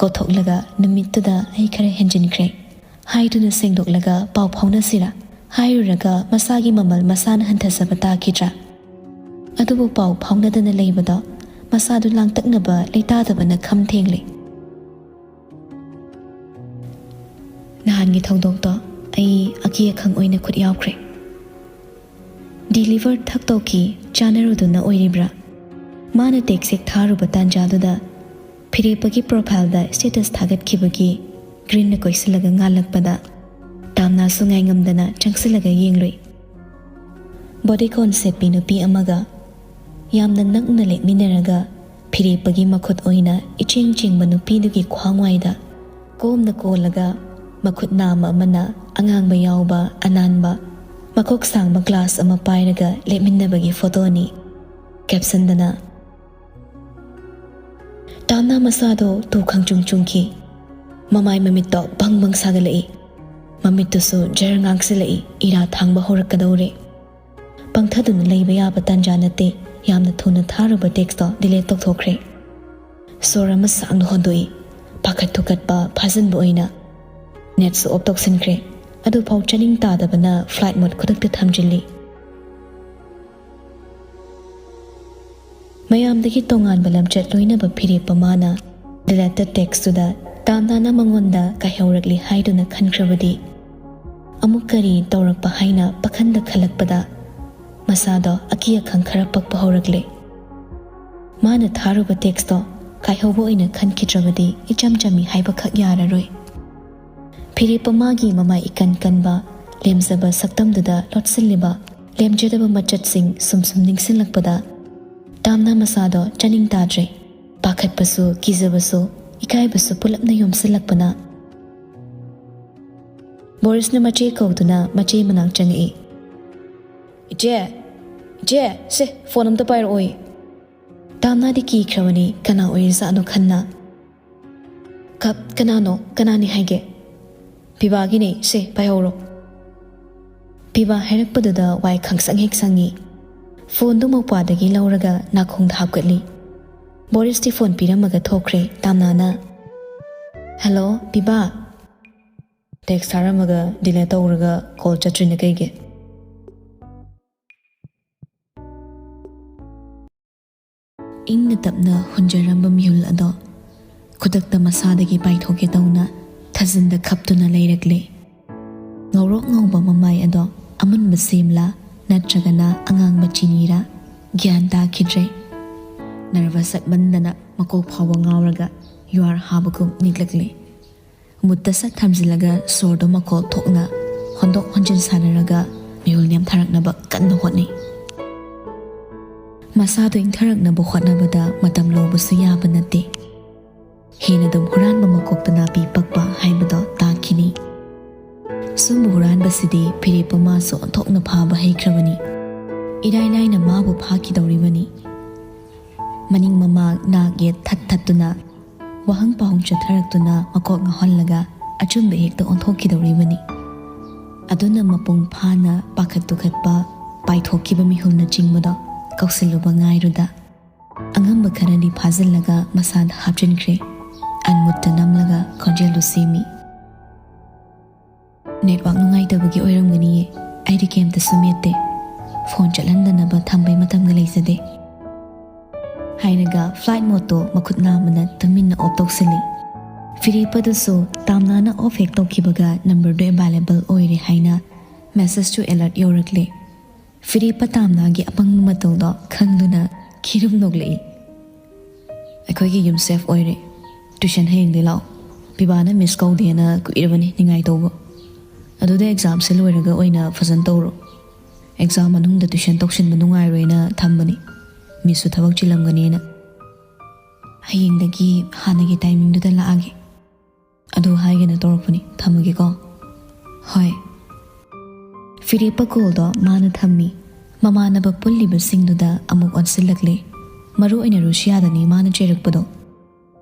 ꯀꯣꯊꯣꯛꯂꯒ ꯅꯨꯃꯤꯠꯇꯨꯗ ꯑꯩ ꯈꯔ ꯍꯦꯟꯖꯤꯟꯈ꯭ꯔꯦ ꯍꯥꯏꯗꯨꯅ ꯁꯦꯡꯗꯣꯛꯂꯒ ꯄꯥꯎ ꯐꯥꯎꯅꯁꯤꯔꯥ ꯍꯥꯏꯔꯨꯔꯒ ꯃꯁꯥꯒꯤ ꯃꯃꯜ ꯃꯁꯥꯅ ꯍꯟꯊꯖꯕ ꯇꯥꯈꯤꯗ꯭ꯔꯥ? ꯑꯗꯨꯕꯨ ꯄꯥꯎ ꯐꯥꯎꯅꯗꯅ ꯂꯩꯕꯗꯣ ꯃꯁꯥꯗꯨ ꯂꯥꯡꯇꯛꯅꯕ ꯂꯩꯇꯥꯗꯕꯅ ꯈꯝ ꯊꯦꯡꯂꯦ꯫ ꯅꯍꯥꯟꯒꯤ ꯊꯧꯗꯣꯛꯇꯣ ꯑꯩ ꯑꯀꯤ ꯑꯈꯪ ꯑꯣꯏꯅ ꯈꯨꯠ ꯌꯥꯎꯈ꯭ꯔꯦ꯫ ꯗꯤꯂꯤꯚꯔ ꯊꯛ ꯇꯧꯈꯤ, ꯆꯥꯟꯅꯔꯨꯗꯨꯅ ꯑꯣꯏꯔꯤꯕ꯭ꯔꯥ? ꯃꯥꯅ ꯇꯦꯛꯁ ꯍꯦꯛ ꯊꯥꯔꯨꯕ ꯇꯥꯟꯖꯥꯗꯨꯗ ꯐꯤꯔꯦꯞꯄꯒꯤ ꯄ꯭ꯔꯣꯐꯥꯏꯜꯗ ꯁ꯭ꯇꯦꯇꯁ ꯊꯥꯒꯠꯈꯤꯕꯒꯤ ꯒ꯭ꯔꯤꯟꯅ ꯀꯣꯏꯁꯤꯜꯂꯒ ꯉꯥꯜꯂꯛꯄꯗ ꯇꯥꯝꯅꯥꯁꯨ ꯉꯥꯏꯉꯝꯗꯅ ꯆꯪꯁꯤꯜꯂꯒ ꯌꯦꯡꯂꯨꯏ꯫ ꯕꯣꯗꯤꯀꯣꯟ ꯁꯦꯠꯄꯤ ꯅꯨꯄꯤ ꯑꯃꯒ ꯌꯥꯝꯅ ꯅꯛꯅ ꯂꯦꯞꯃꯤꯟꯅꯔꯒ ꯐꯤꯔꯦꯞꯄꯒꯤ ꯃꯈꯨꯠ ꯑꯣꯏꯅ ꯏꯆꯦꯡ ꯆꯦꯡꯕ ꯅꯨꯄꯤꯗꯨꯒꯤ ꯈ꯭ꯋꯥꯡꯋꯥꯏꯗ ꯀꯣꯝꯅ ꯀꯣꯜꯂꯒ ꯃꯈꯨꯠ ꯅꯥꯝꯃ ꯑꯃꯅ ꯑꯉꯥꯡꯕ ꯌꯥꯎꯕ ꯑꯅꯥꯟꯕ ꯃꯈꯣꯛ ꯁꯥꯡꯕ ꯒ꯭ꯂꯥꯁ ꯑꯃ ꯄꯥꯏꯔꯒ ꯂꯦꯞꯃꯤꯟꯅꯕꯒꯤ ꯐꯣꯇꯣꯅꯤ꯫ ꯀꯦꯞꯁꯟꯗꯅ, ꯇꯥꯝꯅꯥ ꯃꯁꯥꯗꯣ ꯇꯨ ꯈꯪꯆꯨꯡ ꯆꯨꯡꯈꯤ꯫ ꯃꯃꯥꯏ ꯃꯃꯤꯠꯇꯣ ꯕꯪ ꯕꯪ ꯁꯥꯒꯠꯂꯛꯏ꯫ ꯃꯃꯤꯠꯇꯨꯁꯨ ꯖꯔ ꯉꯥꯡꯁꯤꯜꯂꯛꯏ, ꯏꯔꯥ ꯊꯥꯡꯕ ꯍꯧꯔꯛꯀꯗꯧꯔꯦ꯫ ꯄꯪꯊꯗꯨꯅ ꯂꯩꯕ ꯌꯥꯕ ꯇꯥꯟꯖꯥ ꯅꯠꯇꯦ꯫ ꯌꯥꯝꯅ ꯊꯨꯅ ꯊꯥꯔꯨꯕ ꯇꯦꯛꯁꯇꯣ ꯗꯤꯂꯦꯠ ꯇꯧꯊꯣꯛꯈ꯭ꯔꯦ꯫ ꯁꯣꯔ ꯑꯃ ꯁꯥꯡꯅ ꯍꯣꯟꯗꯣꯛꯏ꯫ ꯄꯥꯈꯠ ꯊꯨꯀꯠꯄ ꯐꯥꯖꯤꯟꯕ ꯑꯣꯏꯅ ꯅꯦꯠꯁꯨ ꯑꯣꯐ ꯇꯧꯁꯤꯟꯈ꯭ꯔꯦ꯫ ꯑꯗꯨꯐꯥꯎ ꯆꯥꯅꯤꯡ ꯇꯥꯗꯕꯅ ꯐ꯭ꯂꯥꯏꯠ ꯃꯣꯗ ꯈꯨꯗꯛꯇ ꯊꯝꯖꯤꯜꯂꯤ꯫ ꯃꯌꯥꯝꯗꯒꯤ ꯇꯣꯉꯥꯟꯕ ꯂꯝꯆꯠ ꯂꯣꯏꯅꯕ ꯐꯤꯔꯦꯞꯄ ꯃꯥꯅ ꯗꯤꯂꯦꯇꯦꯗ ꯇꯦꯛꯁꯇꯨꯗ ꯇꯥꯝꯅꯥꯅ ꯃꯉꯣꯟꯗ ꯀꯥꯏꯍꯧꯔꯛꯂꯤ ꯍꯥꯏꯗꯨꯅ ꯈꯟꯈ꯭ꯔꯕꯗꯤ ꯑꯃꯨꯛ ꯀꯔꯤ ꯇꯧꯔꯛꯄ ꯍꯥꯏꯅ ꯄꯥꯈꯟꯗ ꯈꯜꯂꯛꯄꯗ ꯃꯁꯥꯗꯣ ꯑꯀꯤ ꯑꯈꯪ ꯈꯔ ꯄꯛꯄ ꯍꯧꯔꯛꯂꯦ꯫ ꯃꯥꯅ ꯊꯥꯔꯨꯕ ꯇꯦꯛꯁꯇꯣ ꯀꯥꯏꯍꯧꯕ ꯑꯣꯏꯅ ꯈꯟꯈꯤꯗ꯭ꯔꯕꯗꯤ ꯏꯆꯝ ꯆꯝꯃꯤ ꯍꯥꯏꯕꯈꯛ ꯌꯥꯔꯔꯣꯏ꯫ ꯐꯤꯔꯦꯞꯄ ꯃꯥꯒꯤ ꯃꯃꯥꯏ ꯏꯀꯟ ꯀꯟꯕ, ꯂꯦꯝꯖꯕ ꯁꯛꯇꯝꯗꯨꯗ ꯂꯣꯠꯁꯤꯜꯂꯤꯕ ꯂꯦꯝꯖꯗꯕ ꯃꯆꯠꯁꯤꯡ ꯁꯨꯝ ꯁꯨꯝ ꯅꯤꯡꯁꯤꯡꯂꯛꯄꯗ ꯇꯥꯝꯅꯥ ꯃꯁꯥꯗꯣ ꯆꯥꯅꯤꯡ ꯇꯥꯗ꯭ꯔꯦ꯫ ꯄꯥꯈꯠꯄꯁꯨ, ꯀꯤꯖꯕꯁꯨ, ꯏꯀꯥꯏꯕꯁꯨ ꯄꯨꯂꯞꯅ ꯌꯣꯝꯁꯤꯜꯂꯛꯄꯅ ꯕꯣꯔꯤꯁꯅ ꯃꯆꯦ ꯀꯧꯗꯨꯅ ꯃꯆꯦ ꯃꯅꯥꯛ ꯆꯪꯉꯛꯏ꯫ "ꯏꯆꯦ, ꯏꯆꯦ, ꯁꯦ ꯐꯣꯟ ꯑꯝꯇ ꯄꯥꯏꯔꯛꯑꯣꯏ꯫" ꯇꯥꯝꯅꯥꯗꯤ ꯀꯤꯈ꯭ꯔꯕꯅꯤ, ꯀꯅꯥ ꯑꯣꯏꯔꯤꯖꯥꯠꯅꯣ ꯈꯟꯅ꯫ "ꯀꯞ, ꯀꯅꯥꯅꯣ? ꯀꯅꯥꯅꯤ ꯍꯥꯏꯒꯦ?" "ꯄꯤꯕꯥꯒꯤꯅꯦ, ꯁꯦ ꯄꯥꯏꯍꯧꯔꯣ꯫" ꯄꯤꯕꯥ ꯍꯥꯏꯔꯛꯄꯗꯨꯗ ꯋꯥꯏ ꯈꯪꯁꯪ ꯍꯦꯛ ꯁꯪꯉꯤ꯫ ꯐꯣꯟꯗꯨ ꯃꯧꯄ꯭ꯋꯥꯗꯒꯤ ꯂꯧꯔꯒ ꯅꯥꯀꯣꯡꯗ ꯍꯥꯞꯀꯠꯂꯤ꯫ ꯕꯣꯔꯤꯁꯇꯤ ꯐꯣꯟ ꯄꯤꯔꯝꯃꯒ ꯊꯣꯛꯈ꯭ꯔꯦ꯫ ꯇꯥꯝꯅꯥꯅ, "ꯍꯦꯜꯂꯣ, ꯄꯤꯕꯥ?" "ꯇꯦꯛꯁ ꯊꯥꯔꯝꯃꯒ ꯗꯤꯂꯦꯠ ꯇꯧꯔꯒ ꯀꯣꯜ ꯆꯠꯇ꯭ꯔꯤꯅ ꯀꯩꯒꯤ?" ꯏꯪꯅ ꯇꯞꯅ ꯍꯨꯟꯖꯔꯝꯕ ꯃꯤꯍꯨꯜ ꯑꯗꯣ ꯈꯨꯗꯛꯇ ꯃꯁꯥꯗꯒꯤ ꯄꯥꯏꯊꯣꯛꯀꯦ ꯇꯧꯅ ꯊꯥꯖꯤꯟꯗ ꯈꯞꯇꯨꯅ ꯂꯩꯔꯛꯂꯦ꯫ ꯉꯧꯔꯣꯛ ꯉꯧꯕ ꯃꯃꯥꯏ ꯑꯗꯣ ꯑꯃꯨꯟꯕ ꯁꯦꯝꯂꯥ ꯅꯠꯇ꯭ꯔꯒꯅ ꯑꯉꯥꯡꯕ ꯆꯤꯅꯤꯔꯥ ꯒ꯭ꯌꯥꯟ ꯇꯥꯈꯤꯗ꯭ꯔꯦ꯫ ꯅꯔꯚꯁ ꯆꯠꯃꯟꯗꯅ ꯃꯀꯣꯛ ꯐꯥꯎꯕ ꯉꯥꯎꯔꯒ ꯌꯨꯍꯥꯔ ꯍꯥꯕꯒꯨꯝ ꯅꯤꯛꯂꯛꯂꯦ꯫ ꯃꯨꯠꯇ ꯁꯠ ꯊꯝꯖꯤꯜꯂꯒ ꯁꯣꯔꯗꯣ ꯃꯈꯣꯜ ꯊꯣꯛꯅ ꯍꯣꯟꯗꯣꯛ ꯍꯣꯟꯖꯤꯟ ꯁꯥꯟꯅꯔꯒ ꯃꯤꯍꯨꯜ ꯅꯦꯝꯊꯔꯛꯅꯕ ꯀꯟꯅ ꯍꯣꯠꯅꯩ꯫ ꯃꯁꯥꯗꯣ ꯏꯪꯊꯔꯛꯅꯕ ꯍꯣꯠꯅꯕꯗ ꯃꯇꯝ ꯂꯧꯕꯁꯨ ꯌꯥꯕ ꯅꯠꯇꯦ꯫ ꯍꯦꯟꯅ ꯑꯗꯨꯝ ꯍꯨꯔꯥꯟꯕ ꯃꯀꯣꯛꯇ ꯅꯥꯄꯤ ꯄꯛꯄ ꯍꯥꯏꯕꯗꯣ ꯇꯥꯛꯈꯤꯅꯤ꯫ ꯁꯨꯝꯕ ꯍꯨꯔꯥꯟꯕꯁꯤꯗꯤ ꯐꯤꯔꯦꯞꯄ ꯃꯥꯁꯨ ꯑꯣꯟꯊꯣꯛꯅ ꯐꯥꯕ ꯍꯩꯈ꯭ꯔꯕꯅꯤ꯫ ꯏꯔꯥꯏ ꯂꯥꯏꯅ ꯃꯥꯕꯨ ꯐꯥꯈꯤꯗꯧꯔꯤꯕꯅꯤ꯫ ꯃꯅꯤꯡ ꯃꯃꯥꯡ ꯅꯥꯛ ꯌꯦꯠ ꯊꯠ ꯊꯠꯇꯨꯅ, ꯋꯥꯍꯪ ꯄꯥꯎꯍꯪ ꯆꯠꯊꯔꯛꯇꯨꯅ ꯃꯀꯣꯛ ꯉꯥꯎꯍꯜꯂꯒ ꯑꯆꯨꯝꯕ ꯍꯦꯛꯇ ꯑꯣꯟꯊꯣꯛꯈꯤꯗꯧꯔꯤꯕꯅꯤ꯫ ꯑꯗꯨꯅ ꯃꯄꯨꯡ ꯐꯥꯅ ꯄꯥꯈꯠ ꯇꯨꯈꯠꯄ, ꯄꯥꯏꯊꯣꯛꯈꯤꯕ ꯃꯤꯍꯨꯜꯅ ꯆꯤꯡꯕꯗꯣ ꯀꯧꯁꯤꯜꯂꯨꯕ ꯉꯥꯏꯔꯨꯗ꯫ ꯑꯉꯝꯕ ꯈꯔꯗꯤ ꯐꯥꯖꯤꯜꯂꯒ ꯃꯁꯥꯗ ꯍꯥꯞꯆꯤꯟꯈ꯭ꯔꯦ꯫ ꯑꯟꯃꯨꯠꯇ ꯅꯝꯂꯒ ꯈꯣꯟꯖꯦꯜꯗꯨ ꯁꯦꯝꯃꯤ꯫ "ꯅꯦꯠꯋꯥꯛ ꯅꯨꯡꯉꯥꯏꯇꯕꯒꯤ ꯑꯣꯏꯔꯝꯒꯅꯤꯌꯦ, ꯑꯩꯗꯤ ꯀꯩꯝꯇꯁꯨ ꯃꯦꯠꯇꯦ꯫ ꯐꯣꯟ ꯆꯠꯍꯟꯗꯅꯕ ꯊꯝꯕꯩ ꯃꯇꯝꯒ ꯂꯩꯖꯗꯦ" ꯍꯥꯏꯔꯒ ꯐ꯭ꯂꯥꯏꯠ ꯃꯣꯗꯇꯣ ꯃꯈꯨꯠ ꯅꯥꯝꯃꯅ ꯇꯨꯃꯤꯟꯅ ꯑꯣꯐ ꯇꯧꯁꯤꯜꯂꯤ꯫ ꯐꯤꯔꯦꯞꯄꯗꯨꯁꯨ ꯇꯥꯝꯅꯥꯅ ꯑꯣꯐ ꯍꯦꯛ ꯇꯧꯈꯤꯕꯒ ꯅꯝꯕꯔꯗꯨ ꯑꯦꯚꯥꯏꯂꯦꯕꯜ ꯑꯣꯏꯔꯦ ꯍꯥꯏꯅ ꯃꯦꯁꯦꯖꯇꯨ ꯑꯦꯂꯔꯠ ꯌꯧꯔꯛꯂꯦ꯫ ꯐꯤꯔꯦꯞꯄ ꯇꯥꯝꯅꯥꯒꯤ ꯑꯄꯪꯕ ꯃꯇꯧꯗꯣ ꯈꯪꯗꯨꯅ ꯈꯤꯔꯨꯝ ꯅꯣꯛꯂꯛꯏ꯫ "ꯑꯩꯈꯣꯏꯒꯤ ꯌꯨꯝ ꯁꯦꯐ ꯑꯣꯏꯔꯦ꯫ ꯇ꯭ꯌꯨꯁꯟ ꯍꯌꯦꯡꯗꯤ ꯂꯥꯛꯑꯣ꯫ ꯄꯤꯕꯥꯅ ꯃꯤꯁ ꯀꯧꯗꯦꯅ ꯀꯨꯏꯔꯕꯅꯤ ꯅꯤꯡꯉꯥꯏ ꯇꯧꯕ꯫ ꯑꯗꯨꯗ ꯑꯦꯛꯖꯥꯝꯁꯦ ꯂꯣꯏꯔꯒ ꯑꯣꯏꯅ ꯐꯖꯅ ꯇꯧꯔꯣ꯫ ꯑꯦꯛꯖꯥꯝ ꯃꯅꯨꯡꯗ ꯇ꯭ꯌꯨꯁꯟ ꯇꯧꯁꯤꯟꯕ ꯅꯨꯡꯉꯥꯏꯔꯣꯏꯅ ꯊꯝꯕꯅꯤ꯫ ꯃꯤꯁꯁꯨ ꯊꯕꯛ ꯆꯤꯜꯂꯝꯒꯅꯤꯅ꯫ ꯍꯌꯦꯡꯗꯒꯤ ꯍꯥꯟꯅꯒꯤ ꯇꯥꯏꯃꯤꯡꯗꯨꯗ ꯂꯥꯛꯑꯒꯦ꯫ ꯑꯗꯨ ꯍꯥꯏꯒꯦꯅ ꯇꯧꯔꯛꯄꯅꯤ꯫ ꯊꯝꯃꯒꯦꯀꯣ꯫" "ꯍꯣꯏ꯫" ꯐꯤꯔꯦꯞꯄ ꯀꯣꯜꯗꯣ ꯃꯥꯅ ꯊꯝꯃꯤ꯫ ꯃꯃꯥꯟꯅꯕ ꯄꯨꯜꯂꯤꯕꯁꯤꯡꯗꯨꯗ ꯑꯃꯨꯛ ꯑꯣꯟꯁꯤꯜꯂꯛꯂꯦ꯫ ꯃꯔꯨ ꯑꯣꯏꯅ ꯔꯨꯁꯤꯌꯥꯗꯅꯤ ꯃꯥꯅ ꯆꯩꯔꯛꯄꯗꯣ꯫